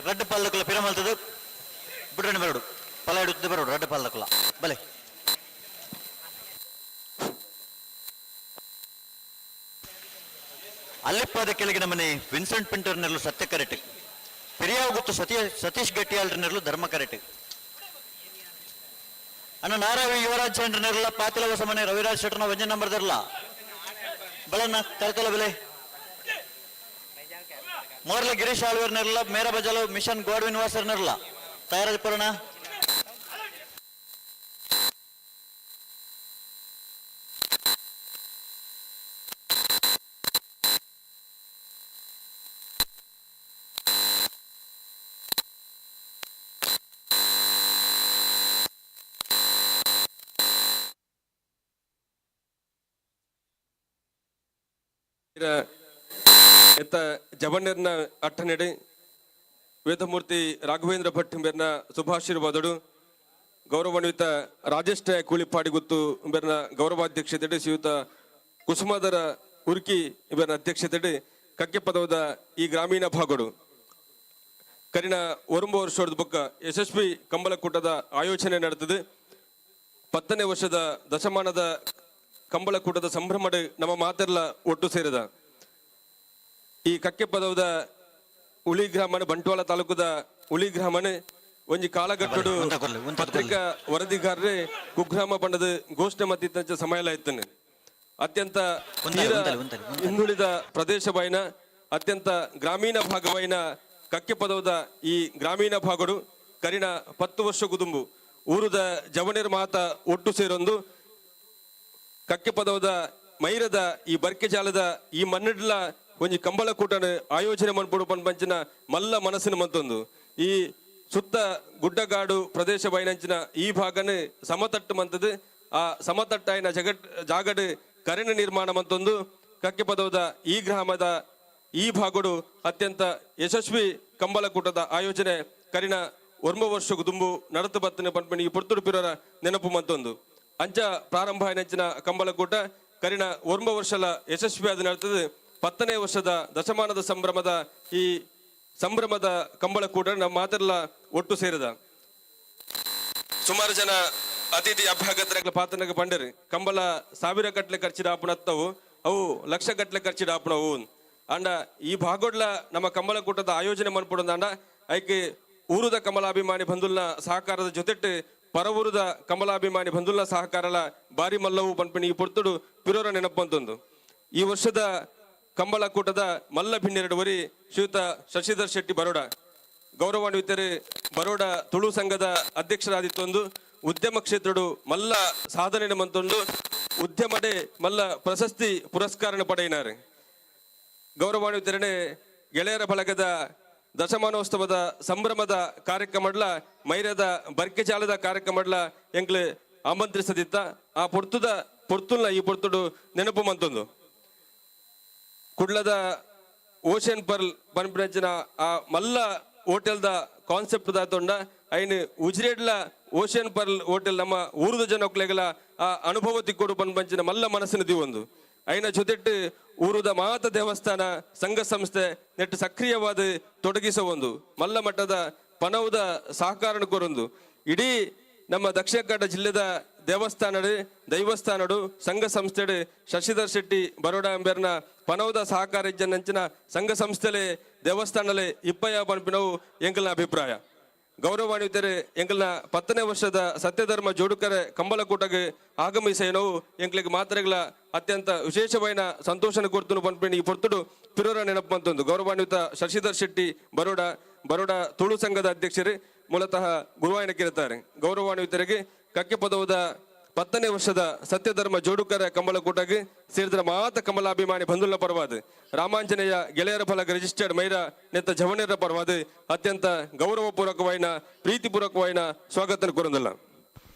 ರಡ್ಡು ಪಾಲಕುಲ ಪಿರಮಲ್ತದ ಬುಡ್ರಣ ಬರಡು ಪಲ ಇಡುತ್ತದೆ ಬರಡು ರಡ್ಡು ಪಾಲಕುಲ ಬಲೆ. ಅಲ್ಲಿಪ್ಪಾದ ಕೆಳಗಿನ ಮನೆ ವಿನ್ಸೆಂಟ್ ಪಿಂಟರ್ನೆರಲು ಸತ್ಯ ಕರೆಟ್, ಪೆರಿಯಾಗುತ್ತು ಸತೀಶ್ ಗಟ್ಟಿಯಾಲ್ರನೆರಲು ಧರ್ಮ ಕರೆಟ್, ಅಣ್ಣ ನಾರಾವಿ ಯುವರಾಜ್ ಚಂದ್ರನೆರಲ ಪಾತಿಲ ಹೊಸ ಮನೆ ರವಿರಾಜ್ ಶೆಟ್ಟರ್ನ ವ್ಯಂಜನ ನಂಬರ್ ದರ್ಲ ಬಳನ್ನ ಕರತಲ ಬೆಲೆ ಮೋರ್ಲ ಗಿರೀಶ್ ಆಳ್ವರ್ ನೆರಲ ಮೇರ ಬಜಾಲು ಮಿಷನ್ ಗೋಡ್ವಿನ್ ವಾಸರ್ ನೆರಲ ತಯಾರಾದ ಪೂರ್ಣ. ಎತ್ತ ಜವಣ್ಣರ್ನ ಅಟ್ಟನೆಡೆ ವೇದಮೂರ್ತಿ ರಾಘವೇಂದ್ರ ಭಟ್ ಬೆರ್ನ ಶುಭಾಶೀರ್ವಾದಡು ಗೌರವಾನ್ವಿತ ರಾಜೇಶ್ ಕೂಳಿಪಾಡಿ ಗುತ್ತು ಬೆರ್ನ ಗೌರವಾಧ್ಯಕ್ಷತೆಡೆ ಶ್ರೀಯುತ ಕುಸುಮಾದರ ಉರ್ಕಿ ಇವರ ಅಧ್ಯಕ್ಷತೆಡೆ ಕಕ್ಕೆ ಪದವದ ಈ ಗ್ರಾಮೀಣ ಭಾಗಡು ಕರಿನ ಒರುಂಬ ವರ್ಷದ ಬೊಕ್ಕ ಯಶಸ್ವಿ ಕಂಬಳಕೂಟದ ಆಯೋಜನೆ ನಡೆದಿದೆ. 10ನೇ ವರ್ಷದ ದಶಮಾನದ ಕಂಬಳಕೂಟದ ಸಂಭ್ರಮಡ್ ನಮ್ಮ ಮಾತೆಲ್ಲ ಒಟ್ಟು ಸೇರಿದ ಈ ಕಕ್ಕೆ ಪದವದ ಉಳಿ ಗ್ರಾಮನ ಬಂಟ್ವಾಳ ತಾಲೂಕದ ಉಳಿ ಗ್ರಾಮನ ಒಂಜಿ ಕಾಲಘಟ್ಟಡು ಪತ್ರಿಕಾ ವರದಿಗಾರರೇ ಕುಗ್ರಾಮ ಬಣ್ಣದ ಘೋಷಣೆ ಮತ್ತಿದ್ದಂಚ ಸಮಯ ಇತ್ತನೆ. ಅತ್ಯಂತ ಹಿಂದುಳಿದ ಪ್ರದೇಶವಾಯಿನ ಅತ್ಯಂತ ಗ್ರಾಮೀಣ ಭಾಗವಾಯಿನ ಕಕ್ಕೆ ಪದವದ ಈ ಗ್ರಾಮೀಣ ಭಾಗಡು ಕರಿನ 10 ವರ್ಷ ಕುದುಂಬು ಊರುದ ಜವನಿರ್ ಮಾತ ಒಟ್ಟು ಸೇರೊಂದು ಕಕ್ಕೆ ಪದವದ ಮೈರದ ಈ ಬರ್ಕೆ ಜಾಲದ ಈ ಮಣ್ಣಿಡ್ಲ ಒಂಜಿ ಕಂಬಳಕೂಟನ ಆಯೋಜನೆ ಮನ್ಪುಡು ಪಂಚಿನ ಮಲ್ಲ ಮನಸ್ಸಿನ ಮಂತೊಂದು ಈ ಸುತ್ತ ಗುಡ್ಡಗಾಡು ಪ್ರದೇಶ ಬೈನಂಚಿನ ಈ ಭಾಗನ ಸಮತಟ್ಟು ಮಂತದು. ಆ ಸಮತಟ್ಟಾಯಿನ ಜಾಗಡು ಕರೆನ ನಿರ್ಮಾಣ ಮಂತೊಂದು ಕಕ್ಕೆ ಪದವದ ಈ ಗ್ರಾಮದ ಈ ಭಾಗಡು ಅತ್ಯಂತ ಯಶಸ್ವಿ ಕಂಬಳಕೂಟದ ಆಯೋಜನೆ ಕರಿನ ಒರ್ಮ ವರ್ಷ ದುಂಬು ನಡತು ಬತ್ತನೆ ಪನ್ಪಣಿ ಈ ಪೊರ್ತುಡು ಪಿರರ ನೆನಪು ಮಂತೊಂದು ಅಂಚ ಪ್ರಾರಂಭ ಆಯಿನಂಚಿನ ಕಂಬಳಕೂಟ ಕರಿನ ಒರ್ಮ ವರ್ಷಲ ಯಶಸ್ವಿಯಾದ ನಡತದೆ. 10ನೇ ವರ್ಷದ ದಶಮಾನದ ಸಂಭ್ರಮದ ಈ ಸಂಭ್ರಮದ ಕಂಬಳಕೂಟ ನಮ್ಮ ಮಾತೆಲ್ಲ ಒಟ್ಟು ಸೇರಿದ ಸುಮಾರು ಜನ ಅತಿಥಿ ಅಭ್ಯಾಗತರ ಪಾತ್ರನಾಗ ಪಂಡರು. ಕಂಬಳ ಸಾವಿರ ಗಟ್ಟಲೆ ಖರ್ಚಿದ ಆಪಣತ್ತವು ಅವು ಲಕ್ಷ ಗಟ್ಟಲೆ ಖರ್ಚಿದ ಆಪಣವು ಅಂಡ ಈ ಭಾಗೋಡ್ಲ ನಮ್ಮ ಕಂಬಳಕೂಟದ ಆಯೋಜನೆ ಮನ್ಪುಡಂದಾಂಡ ಐಕೆ ಊರುದ ಕಮಲಾಭಿಮಾನಿ ಬಂಧುಲ್ನ ಸಹಕಾರದ ಜೊತೆಟ್ಟು ಪರವೂರುದ ಕಮಲಾಭಿಮಾನಿ ಬಂಧುಲ್ನ ಸಹಕಾರಲ ಬಾರಿ ಮಲ್ಲವು ಪನ್ಪಿಣಿ ಈ ಪೊರ್ತುಡು ಪಿರೋರ ನೆನಪಂತೊಂದು. ಈ ವರ್ಷದ ಕಂಬಳಕೂಟದ ಮಲ್ಲ ಭಿನ್ನೆರಡು ವರಿ ಶ್ರೀಯುತ ಶಶಿಧರ್ ಶೆಟ್ಟಿ ಬರೋಡ ಗೌರವಾನ್ವಿತರು ಬರೋಡ ತುಳು ಸಂಘದ ಅಧ್ಯಕ್ಷರಾದಿತ್ತೊಂದು ಉದ್ಯಮ ಕ್ಷೇತ್ರಡು ಮಲ್ಲ ಸಾಧನೆ ಮಂತೊಂದು ಉದ್ಯಮಡೆ ಮಲ್ಲ ಪ್ರಶಸ್ತಿ ಪುರಸ್ಕಾರ ಪಡೆಯಿನಾರು. ಗೌರವಾನ್ವಿತರಣೆ ಗೆಳೆಯರ ಬಳಗದ ದಶಮಾನೋತ್ಸವದ ಸಂಭ್ರಮದ ಕಾರ್ಯಕ್ರಮಡ್ಲ ಮೈರದ ಬರ್ಕೆಜಾಲದ ಕಾರ್ಯಕ್ರಮಡ್ಲ ಎಂಕ್ಲು ಆಮಂತ್ರಿಸದಿತ್ತ ಆ ಪೊರ್ತುದ ಪೊರ್ತುಲ್ನ ಈ ಪೊರ್ತುಡು ನೆನಪು ಮಂತೊಂದು. ಕುಡ್ಲದ ಓಷನ್ ಪರ್ಲ್ ಪನ್ಪಿನಂಚಿನ ಆ ಮಲ್ಲ ಹೋಟೆಲ್ದ ಕಾನ್ಸೆಪ್ಟ್ ದಾತೊಂಡ ಐನ್ ಉಜಿರೆಡ್ಲ ಓಷನ್ ಪರ್ಲ್ ಹೋಟೆಲ್ ನಮ್ಮ ಊರುದ ಜನಕ್ಲೆಗಲ ಆ ಅನುಭವ ತಿಕ್ಕೊಡು ಪನ್ಪಂಚಿನ ಮಲ್ಲ ಮನಸ್ಸಿನ ದಿವೊಂದು. ಐನ ಜೊತೆಟ್ಟು ಊರುದ ಮಾತ ದೇವಸ್ಥಾನ ಸಂಘ ಸಂಸ್ಥೆ ನೆಟ್ಟು ಸಕ್ರಿಯವಾದ ತೊಡಗಿಸವೊಂದು ಮಲ್ಲ ಮಟ್ಟದ ಪನವುದ ಸಹಕಾರ ಕೊರೊಂದು ಇಡೀ ನಮ್ಮ ದಕ್ಷಿಣ ಕನ್ನಡ ಜಿಲ್ಲೆದ ದೇವಸ್ಥಾನಡು ದೈವಸ್ಥಾನಡು ಸಂಘ ಸಂಸ್ಥೆಡು ಶಶಿಧರ್ ಶೆಟ್ಟಿ ಬರೋಡ ಅಂಬೇರ್ನ ಪನವುದ ಸಹಕಾರ ಇಜ್ಜನಂಚಿನ ಸಂಘ ಸಂಸ್ಥೆಲೆ ದೇವಸ್ಥಾನಲೆ ಇಪ್ಪಯ ಪನ್ಪಿನವು ಎಂಕಲ್ನ ಅಭಿಪ್ರಾಯ. ಗೌರವಾನ್ವಿತರೆ ಎಂಕಲ್ನ 10ನೇ ವರ್ಷದ ಸತ್ಯಧರ್ಮ ಜೋಡುಕರೆ ಕಂಬಳಕೂಟಗೆ ಆಗಮಿಸೇನವು ಎಂಕ್ಲಿಗೆ ಮಾತ್ರೆಗಳ ಅತ್ಯಂತ ವಿಶೇಷವಾದ ಸಂತೋಷನ ಕೊರ್ತುನು ಪನ್ಪಿನ ಈ ಪೊರ್ತುಡು ಪಿರೋರ ನೆನಪು ಬಂತೊಂದು. ಗೌರವಾನ್ವಿತ ಶಶಿಧರ್ ಶೆಟ್ಟಿ ಬರೋಡ ಬರೋಡ ತುಳು ಸಂಘದ ಅಧ್ಯಕ್ಷರು ಮೂಲತಃ ಗುರುವಾಯನಕ್ಕಿರುತ್ತಾರೆ. ಗೌರವಾನ್ವಿತರಿಗೆ ಕಕ್ಕೆ ಪದವದ 10ನೇ ವರ್ಷದ ಸತ್ಯಧರ್ಮ ಜೋಡುಕರ ಕಂಬಳಕೂಟಗೆ ಸೇರಿದ ಮಾತ ಕಮಲಾಭಿಮಾನಿ ಬಂಧುಲ ಪರವಾದ ರಾಮಾಂಜನೇಯ ಗೆಳೆಯರ ಫಲಕ ರಿಜಿಸ್ಟರ್ಡ್ ಮೈರ ನೆತ್ತ ಜವನೇರ ಪರವಾದ ಅತ್ಯಂತ ಗೌರವಪೂರ್ವಕವಾಯಿನ ಪ್ರೀತಿಪೂರ್ವಕವಾಯಿನ ಸ್ವಾಗತ ಕೋರಂದಿಲ್ಲ.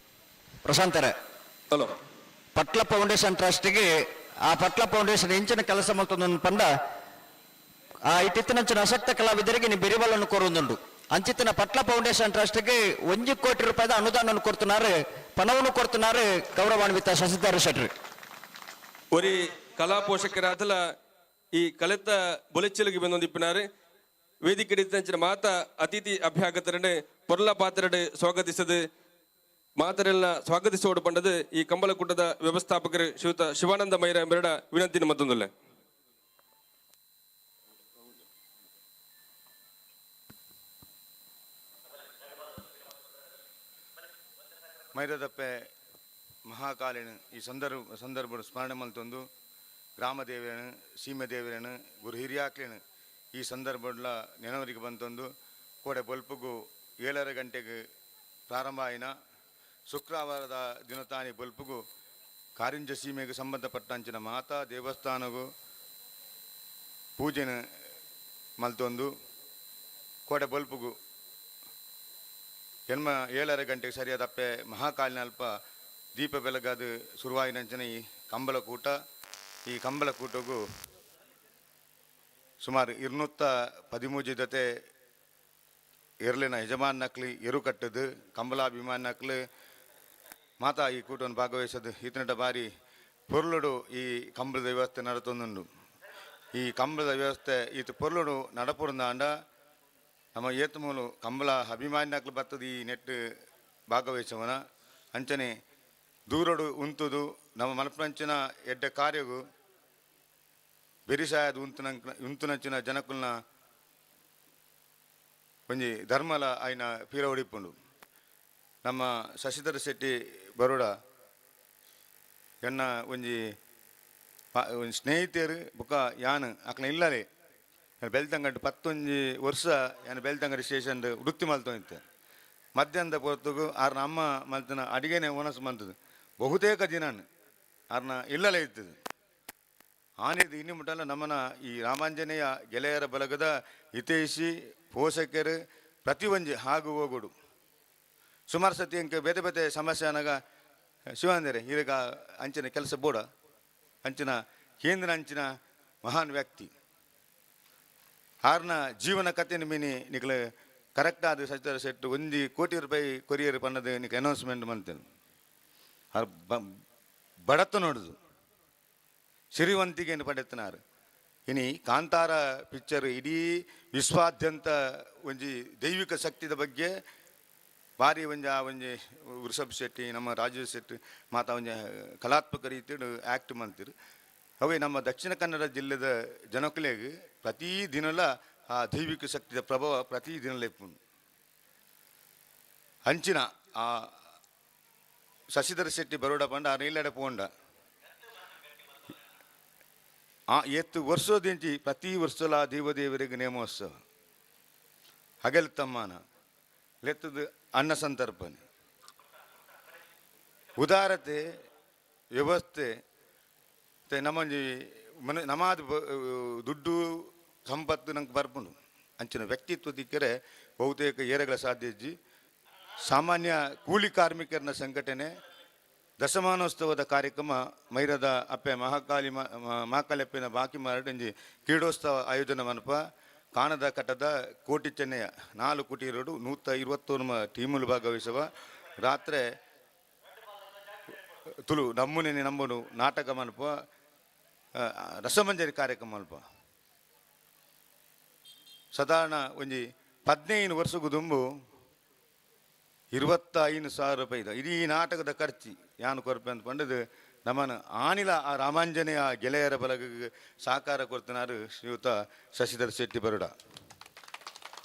ಪ್ರಶಾಂತರೇ ಹಲೋ ಪಟ್ಲ ಫೌಂಡೇಶನ್ ಟ್ರಸ್ಟ್ಗೆ ಆ ಪಟ್ಲ ಫೌಂಡೇಶನ್ ಇಂಚಿನ ಕೆಲಸ ಮಲ್ತೊಂದು ಪಂಡ ಆ ಇಟ್ಟಿತ್ತಿನಂಚಿನ ಅಶಕ್ತ ಕಲಾವಿದರಿಗೆ ನೀವು ಬೆರಿಬಲನ್ನು ಕೋರುಂದುಂಡು. ಅಂಚಿತ್ತಿನ ಪಟ್ಲ ಫೌಂಡೇಶನ್ ಟ್ರಸ್ಟ್ಗೆ 1 ಕೋಟಿ ರೂಪಾಯಿದ ಅನುದಾನವನ್ನು ಕೊಡ್తున్నారు, ಪಣವನ್ನು ಕೊಡ್తున్నారు ಗೌರವಾನ್ವಿತ ಶಶಿಧರ್ ಶೆಟ್ಟಿ. ಒರಿ ಕಲಾ ಪೋಷಕರಾದಲ ಈ ಕಲೆತ ಬೊಲೆಚ್ಚಲಿಗೆ ಬಂದೊಂದಿಪ್ಪಿನಾರು ವೇದಿಕೆ ಇತ್ತಿನ ಮಾತ ಅತಿಥಿ ಅಭ್ಯಾಗತರನ್ನು ಪೊರ್ಲ ಪಾತ್ರಡೆ ಸ್ವಾಗತಿಸದು ಮಾತರೆಲ್ಲ ಸ್ವಾಗತಿಸೋಡು ಪಂಡದು ಈ ಕಂಬಳಕೂಟದ ವ್ಯವಸ್ಥಾಪಕರು ಶ್ರೀಯುತ ಶಿವಾನಂದ ಮೈರ ಎಂಬೆರಡ ವಿನಂತಿ ಮತ್ತೊಂದಿಲ್ಲ. ಮೈರದಪ್ಪೆ ಮಹಾಕಾಲಿನ ಈ ಸಂದರ್ಭ ಸ್ಮರಣೆ ಮಲ್ತೊಂದು ಗ್ರಾಮ ದೇವರೇನು ಸೀಮೆ ದೇವರೇನು ಗುರು ಹಿರಿಯಾಕ್ಲೇನು ಈ ಸಂದರ್ಭಡ್ಲ ನೆನವರಿಗೆ ಬಂತೊಂದು ಕೋಡೆ ಬೊಲ್ಪುಗು 7:30 ಗಂಟೆಗೆ ಪ್ರಾರಂಭ ಆಯಿನ ಶುಕ್ರವಾರದ ದಿನತಾನಿ ಬೊಲ್ಪುಗು ಕಾರಿಂಜ ಸೀಮೆಗೆ ಸಂಬಂಧಪಟ್ಟಂಚಿನ ಮಾತಾ ದೇವಸ್ಥಾನಗೂ ಪೂಜೆನ ಮಲ್ತೊಂದು ಕೋಡೆ ಬೊಲ್ಪುಗು ಎನ್ಮ 7:30 ಗಂಟೆಗೆ ಸರಿಯಾದ ಅಪ್ಪೆ ಮಹಾಕಾಲಿನ ಅಲ್ಪ ದೀಪ ಬೆಳಗಾದ ಶುರುವಾಯಿನಂಚನೆ ಈ ಕಂಬಳಕೂಟ. ಈ ಕಂಬಳಕೂಟಗೂ ಸುಮಾರು 213 ಜೊತೆ ಎರ್ಲಿನ ಯಜಮಾನಕ್ಲಿ ಎರು ಕಟ್ಟದು ಕಂಬಲಾಭಿಮಾನಕ್ಲು ಮಾತಾ ಈ ಕೂಟವನ್ನು ಭಾಗವಹಿಸೋದು ಈತನಟ ಬಾರಿ ಪೊರ್ಲುಡು ಈ ಕಂಬಳದ ವ್ಯವಸ್ಥೆ ನಡತೊಂದುಂಡು. ಈ ಕಂಬಳದ ವ್ಯವಸ್ಥೆ ಈತ ಪೊರ್ಲುಡು ನಡಪುರಂದಾಂಡ ನಮ್ಮ ಏತಮೂಲು ಕಂಬಳ ಅಭಿಮಾನಿನಕ್ಲು ಬರ್ತದೆ ಈ ನೆಟ್ ಭಾಗವಹಿಸವನ ಅಂಚನೆ ದೂರಡು ಉಂತುದು ನಮ್ಮ ಮನಪಂಚಿನ ಎಡ್ಡೆ ಕಾರ್ಯಗು ಬೆರಿಸಾಯದ ಉಂತುನಂಚಿನ ಜನಕುಲ್ನ ಒಂಜಿ ಧರ್ಮಲ ಆಯ್ನ ಪೀರ ಹೊಡಿಪುಂಡು. ನಮ್ಮ ಶಶಿಧರ ಶೆಟ್ಟಿ ಬರೋಡ ಎನ್ನ ಒಂಜಿ ಒಂಜಿ ಸ್ನೇಹಿತೆಯರು ಬುಕ್ಕ ಯಾನ್ ಅಕ್ಲ ಇಲ್ಲಲೇ ಬೆಳ್ತಂಗಡಿ 11 ವರ್ಷ ಯಾನ್ ಬೆಳ್ತಂಗಡಿ ಸ್ಟೇಷನ್ ವೃತ್ತಿ ಮಲ್ತೊಂದಿತ್ತೆ. ಮಧ್ಯಾಹ್ನದ ಪೊರ್ತುಗು ಆರ್ನ ಅಮ್ಮ ಮಲ್ತನ ಅಡಿಗೆನೆ ಒನಸು ಮಂತದು ಬಹುತೇಕ ದಿನ ಆರ್ನ ಇಲ್ಲಲೇ ಇತ್ತದು. ಆನೇದು ಇನ್ನು ಮುಟ್ಟಲ್ಲ ನಮ್ಮನ ಈ ರಾಮಾಂಜನೇಯ ಗೆಳೆಯರ ಬಳಗದ ಹಿತೈಷಿ ಪೋಷಕರು ಪ್ರತಿಯೊಂಜಿ ಹಾಗೂ ಹೋಗುಡು ಸುಮಾರು ಸತಿ ಅಂಕ ಬೇತೆ ಬೇತೆ ಸಮಸ್ಯೆ ಅನಾಗ ಶಿವಾಂದರೆ ಈಗ ಅಂಚಿನ ಕೆಲಸ ಬೋಡ ಅಂಚಿನ ಕೇಂದ್ರ ಅಂಚಿನ ಮಹಾನ್ ವ್ಯಕ್ತಿ ಆರ್ನ ಜೀವನ ಕಥೆ ಮಿನಿ ನಿಕ್ಲೆ ಕರೆಕ್ಟ್ ಆದ ಸಚಿವ ಸೆಟ್ 1 ಕೋಟಿ ರೂಪಾಯಿ ಕೊರಿಯರ್ ಪನ್ನದು ನಿಕ್ ಅನೌನ್ಸ್ಮೆಂಟ್ ಮಂತೇನೆ. ಆರ್ ಬಡತ ನೋಡುದು ಸಿರಿವಂತಿಗೆಯನ್ನು ಪಡೆತನಾರು. ಇನಿ ಕಾಂತಾರ ಪಿಕ್ಚರ್ ಇಡೀ ವಿಶ್ವಾದ್ಯಂತ ಒಂಜಿ ದೈವಿಕ ಶಕ್ತಿದ ಬಗ್ಗೆ ಭಾರಿ ಒಂಜಿ ಆ ಒಂಜಿ ವೃಷಭ್ ಶೆಟ್ಟಿ ನಮ್ಮ ರಾಜೀವ್ ಶೆಟ್ಟಿ ಮಾತಾ ಒಂಜಿ ಕಲಾತ್ಮಕ ರೀತಿಯಲ್ಲಿ ಆ್ಯಕ್ಟ್ ಮಾಡ್ತಿರು. ಅವೇ ನಮ್ಮ ದಕ್ಷಿಣ ಕನ್ನಡ ಜಿಲ್ಲೆದ ಜನಕುಲೆಗ್ ಪ್ರತಿ ದಿನಲ ಆ ದೈವಿಕ ಶಕ್ತಿಯ ಪ್ರಭಾವ ಪ್ರತಿ ದಿನಲ ಇಪ್ಪುಂಡು. ಅಂಚಿನ ಆ ಶಶಿಧರ ಶೆಟ್ಟಿ ಬರೋಡ ಪಂಡ ಆ ನೀಲಡೆ ಪೋಂಡ ಆ ಎತ್ತು ವರ್ಷದಿಂಚಿ ಪ್ರತಿ ವರ್ಷಲ ದೇವದೇವರಿಗೆ ನೇಮೋತ್ಸವ ಹಗಲ್ ತಮ್ಮಾನ ಲೆತ್ತದ ಅನ್ನ ಸಂತರ್ಪಣೆ ಉದಾರತೆ ವ್ಯವಸ್ಥೆ ಮತ್ತೆ ನಮ್ಮೊಂಜಿ ಮನೆ ನಮಾದ ದುಡ್ಡು ಸಂಪತ್ತು ನಂಗೆ ಬರ್ಪುಂಡು ಅಂಚಿನ ವ್ಯಕ್ತಿತ್ವ ದಿಕ್ಕರೆ ಬಹುತೇಕ ಏರಗಳ ಸಾಧ್ಯ ಇಜ್ಜಿ. ಸಾಮಾನ್ಯ ಕೂಲಿ ಕಾರ್ಮಿಕರನ ಸಂಘಟನೆ ದಶಮಾನೋತ್ಸವದ ಕಾರ್ಯಕ್ರಮ ಮೈರದ ಅಪ್ಪೆ ಮಹಾಕಾಳಿ ಮಹಾಕಾಳಿ ಅಪ್ಪೆನ ಬಾಕಿ ಮಾರಡಂಜಿ ಕ್ರೀಡೋತ್ಸವ ಆಯೋಜನೆ ಮನಪ ಕಾಣದ ಕಟ್ಟದ ಕೋಟಿ ಚೆನ್ನೆಯ 4 ಕೋಟಿ 2 121 ಟೀಮುಲು ಭಾಗವಹಿಸುವ ರಾತ್ರಿ ತುಳು ನಮ್ಮನೆ ನಂಬನು ನಾಟಕ ಮನಪ ರಸಮಂಜರಿ ಕಾರ್ಯಕ್ರಮ ಅಲ್ಪ ಸಾಧಾರಣ ಒಂಜಿ 15 ವರ್ಷಕ್ಕೂ ದುಂಬು 25,000 ರೂಪಾಯಿ ಇದೆ ಇಡೀ ನಾಟಕದ ಖರ್ಚು ಯಾನು ಕೊರಪೆ ಅಂತ ಪಂಡದು ನಮ್ಮನ ಆನಿಲ ಆ ರಾಮಾಂಜನೇಯ ಗೆಳೆಯರ ಬಲಗ ಸಾಕಾರ ಕೊಡ್ತನಾರು ಶ್ರೀಯುತ ಶಶಿಧರ್ ಶೆಟ್ಟಿ ಬರುಡ.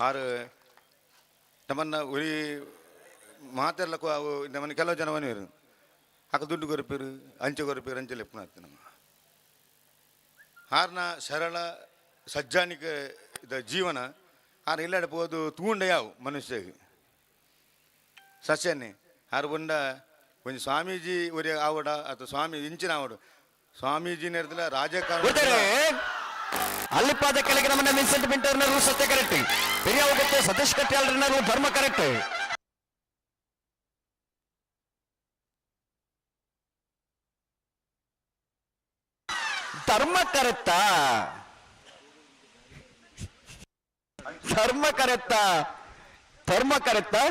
ಆರು ನಮ್ಮನ್ನ ಉರಿ ಮಾತೆಲ್ಲ ಅವು ನಮ್ಮನ್ನ ಕೆಲವು ಜನ ಮನೆಯವರು ಆಕ ದುಡ್ಡು ಕೊರಪೇರು ಅಂಚೆ ಕೊರಪೇರು ಅಂಚೆ ಲೆಪ್ಪನ ನಮ್ಮ ಆರ್ನ ಸರಳ ಸಜ್ಜಾನಿಕ ಜೀವನ ಆರ್ ಇಲ್ಲಾಡ ಪೋದು ತೂಂಡ ಯಾವ ಮನುಷ್ಯಗೆ ಸಸ್ಯನೆ ಆರು ಬೊಂಡ ಒಂಜಿ ಸ್ವಾಮೀಜಿ ಒರಿ ಆವಡ ಅಥವಾ ಸ್ವಾಮಿ ಇಂಚಿನ ಆವಡು ಸ್ವಾಮೀಜಿ ನೆರೆದಿಲ್ಲ ರಾಜಕಾರಣ ಅಲ್ಲಿಪಾದ ಕೆಳಗೆ ನಮ್ಮನ್ನ ವಿನ್ಸೆಂಟ್ ಪಿಂಟರ್ನರು ಸತ್ಯ ಕರೆಕ್ಟ್, ಪೆರಿಯಾವಗುತ್ತು ಸತೀಶ್ ಕಟ್ಯಾಲ್ರನರು ಧರ್ಮ ಕರೆಕ್ಟ್. ಧರ್ಮ ಕರೆಕ್ಟಾ? ಧರ್ಮ ಕರೆಕ್ಟಾ? ಧರ್ಮ ಕರೆಕ್ಟಾ?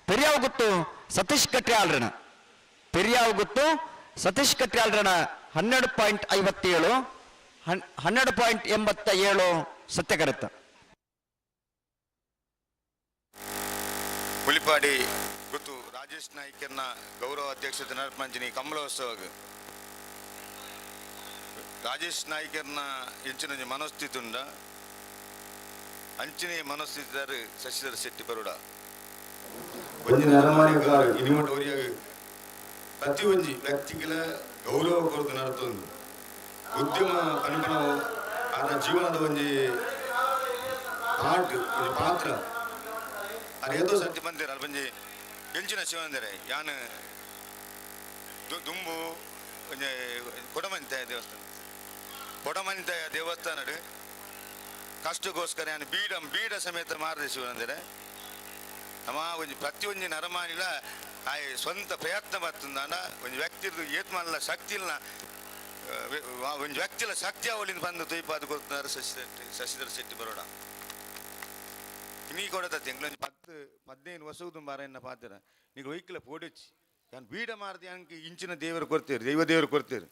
ಪೆರಿಯಾವಗುತ್ತು ಸತೀಶ್ ಕಟ್ಯಾಲ್ರನ, ಪೆರಿಯಾವಗುತ್ತು ಸತೀಶ್ ಕಟ್ಯಾಲ್ರನ 12.57, 12.87 ಸತ್ಯ ಕರೆಕ್ಟ. ಹುಲಿಪಾಡಿ ಗುತ್ತು ರಾಜೇಶ್ ನಾಯ್ಕರ್ನ ಗೌರವ ಅಧ್ಯಕ್ಷತೆ ನರಪಂಚನಿ ಕಮಲೋತ್ಸವ ರಾಜೇಶ್ ನಾಯ್ಕರ್ನ ಇಂಚಿನ ಮನಸ್ಥಿತಿ ಉಂಡ ಅಂಚಿನ ಮನಸ್ಥಿತಿದಾರು ಶಶಿಧರ್ ಶೆಟ್ಟಿ ಬರುಡ. ಪ್ರತಿ ಒಂಜಿ ವ್ಯಕ್ತಿಗಳ ಗೌರವ ಕೊರತು ನಡತೊಂದು ಉದ್ಯಮ ಅನುಗುಣ ಆತ ಜೀವನದ ಒಂಜಿ ಪಾಟ್ ಒಂಜಿ ಪಾತ್ರ ಅದು ಏತೋ ಸರ್ತಿ ಬಂದಿರ ಅಲ್ಲಿ ಒಂಜಿ ಎಂಚಿನ ಶಿವಂದರೆ ಯಾನ್ ದುಂಬು ಒಂಜಿ ಕೊಡಮಂತಾಯ ದೇವಸ್ಥಾನ, ಕೊಡಮಂತಾಯ ದೇವಸ್ಥಾನಡು ಕಷ್ಟಕ್ಕೋಸ್ಕರ ಯಾನ್ ಬೀಡ ಬೀಡ ಸಮೇತ ಮಾರದೆ ಶಿವನಂದರೆ ನಮ್ಮ ಒಂಜಿ ಪ್ರತಿಯೊಂಜಿ ನರಮಾನಿಲ ಆಯ್ ಸ್ವಂತ ಪ್ರಯತ್ನ ಬರ್ತಂದಾನ ಒಂಜಿ ವ್ಯಕ್ತಿರ್ದು ಏತ್ ಮಲ್ಲ ಶಕ್ತಿ ಇಲ್ಲ ಒಂಜಿ ವ್ಯಕ್ತಿಲ ಶಕ್ತಿ ಅವಳಿಂದ ಬಂದು ತುಯ್ಪಾದ ಕೊಡ್ತಾರೆ ಶಶಿಧರ್ ಶೆಟ್ಟಿ ಬರೋಡ. ನೀ ಕೊಡತ ತಿಂಗಳೊಂಜಿ 10 15 ವರ್ಷದ ಬಾರ ಪಾತ್ರ ನೀಗ ಒಯ್ಕಲ ಪೋಡಿಚ್ಚಿ ನಾನು ಬೀಡ ಮಾರದೆ ಅಂಕ ಇಂಚಿನ ದೇವರು ಕೊಡ್ತೀರಿ ದೈವ ದೇವರು ಕೊಡ್ತೀರಿ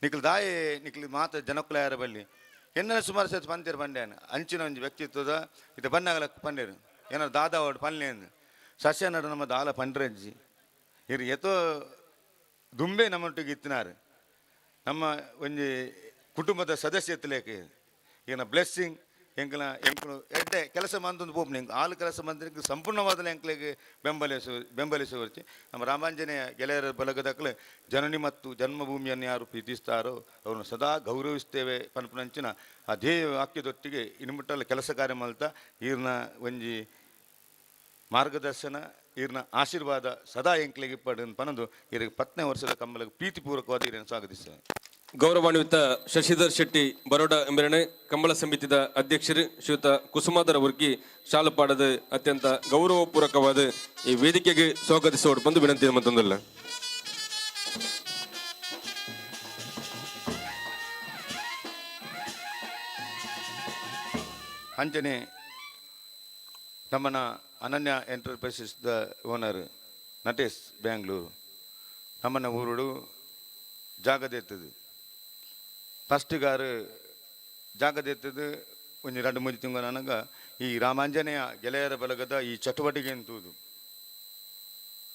ನಿಕ್ಲು ದಾಯೆ ನಿಕ್ಲು ಮಾತ ಜನಕ್ಕುಲ ಯಾರ ಬಲ್ಲಿ ಎನ್ನ ಸುಮಾರು ಸತ್ ಬಂತೀರು ಬಂಡ್ಯಾನ ಅಂಚಿನ ಒಂಜಿ ವ್ಯಕ್ತಿತ್ವದ ಇದು ಬನ್ನಾಗಲ ಪಂಡೇರು ಏನಾರು ದಾದಾ ಅವಡು ಪಲ್ಲೆ ಅಂದು ಸಸ್ಯ ನಡು ನಮ್ಮ ದಾಲ ಪಂಡ್ರಜ್ಜಿ ಇರು ಎತೋ ದುಂಬೆ ನಮ್ಮೊಟ್ಟಿಗೆ ಇತ್ತಿನಾರು ನಮ್ಮ ಒಂಜಿ ಕುಟುಂಬದ ಸದಸ್ಯತ್ಲೇಕ ಈಗಿನ ಬ್ಲೆಸ್ಸಿಂಗ್ ಎಂಕಲ ಎಂಕಲು ಎಡ್ಡೆ ಕೆಲಸ ಮಂದೊಂದು ಪೋಪುನ ಎಂಕ್ ಆಲು ಕೆಲಸ ಮಂದಿಗೆ ಸಂಪೂರ್ಣವಾದ ಎಂಕ್ಲೆಗ್ ಬೆಂಬಲಿಸುವರ್ಚಿ ನಮ್ಮ ರಾಮಾಂಜನೇಯ ಗೆಳೆಯರ ಬಲಗದಕ್ಕಲೆ ಜನನಿ ಮತ್ತು ಜನ್ಮಭೂಮಿಯನ್ನು ಯಾರು ಪ್ರೀತಿಸ್ತಾರೋ ಅವರನ್ನು ಸದಾ ಗೌರವಿಸ್ತೇವೆ ಪನ್ಪುನಂಚಿನ ಅದೇ ವಾಕ್ಯದೊಟ್ಟಿಗೆ ಇನ್ಮುಟ್ಟಲ್ಲ ಕೆಲಸ ಕಾರ್ಯ ಮಲ್ತ ಈರ್ನ ಒಂಜಿ ಮಾರ್ಗದರ್ಶನ ಈರ್ನ ಆಶೀರ್ವಾದ ಸದಾ ಎಂಕ್ಲೆಗೆ ಪಡ ಪನದು ಇರಿಗೆ 10ನೇ ವರ್ಷದ ಕಂಬಲಕ್ಕೆ ಪ್ರೀತಿಪೂರ್ವಕವಾದ ಈರನ್ನು ಸ್ವಾಗತಿಸ್ತೇವೆ. ಗೌರವಾನ್ವಿತ ಶಶಿಧರ್ ಶೆಟ್ಟಿ ಬರೋಡ ಎಂಬರಣೆ ಕಂಬಳ ಸಮಿತಿದ ಅಧ್ಯಕ್ಷರು ಶ್ರೀಯುತ ಕುಸುಮಾಧರ ವರ್ಗಿ ಶಾಲುಪಾಡದ ಅತ್ಯಂತ ಗೌರವಪೂರ್ವಕವಾದ ಈ ವೇದಿಕೆಗೆ ಸ್ವಾಗತಿಸೋಡು ಬಂದು ವಿನಂತಿ ಮತ್ತೊಂದಲ್ಲ. ಅಂಜನೆ ನಮ್ಮನ Ananya enterprises the owner Natesh Bangalore ನಮ್ಮನ್ನ ಊರುಡು ಜಾಗದೆತ್ತದು ಫಸ್ಟ್ಗಾರು ಜಾಗದೆತ್ತದು ಒಂಜಿ 2-3 ತಿಂಗಳು ನನಗ ಈ ರಾಮಾಂಜನೇಯ ಗೆಳೆಯರ ಬಲಗದ ಈ ಚಟುವಟಿಕೆ ಅಂತೂದು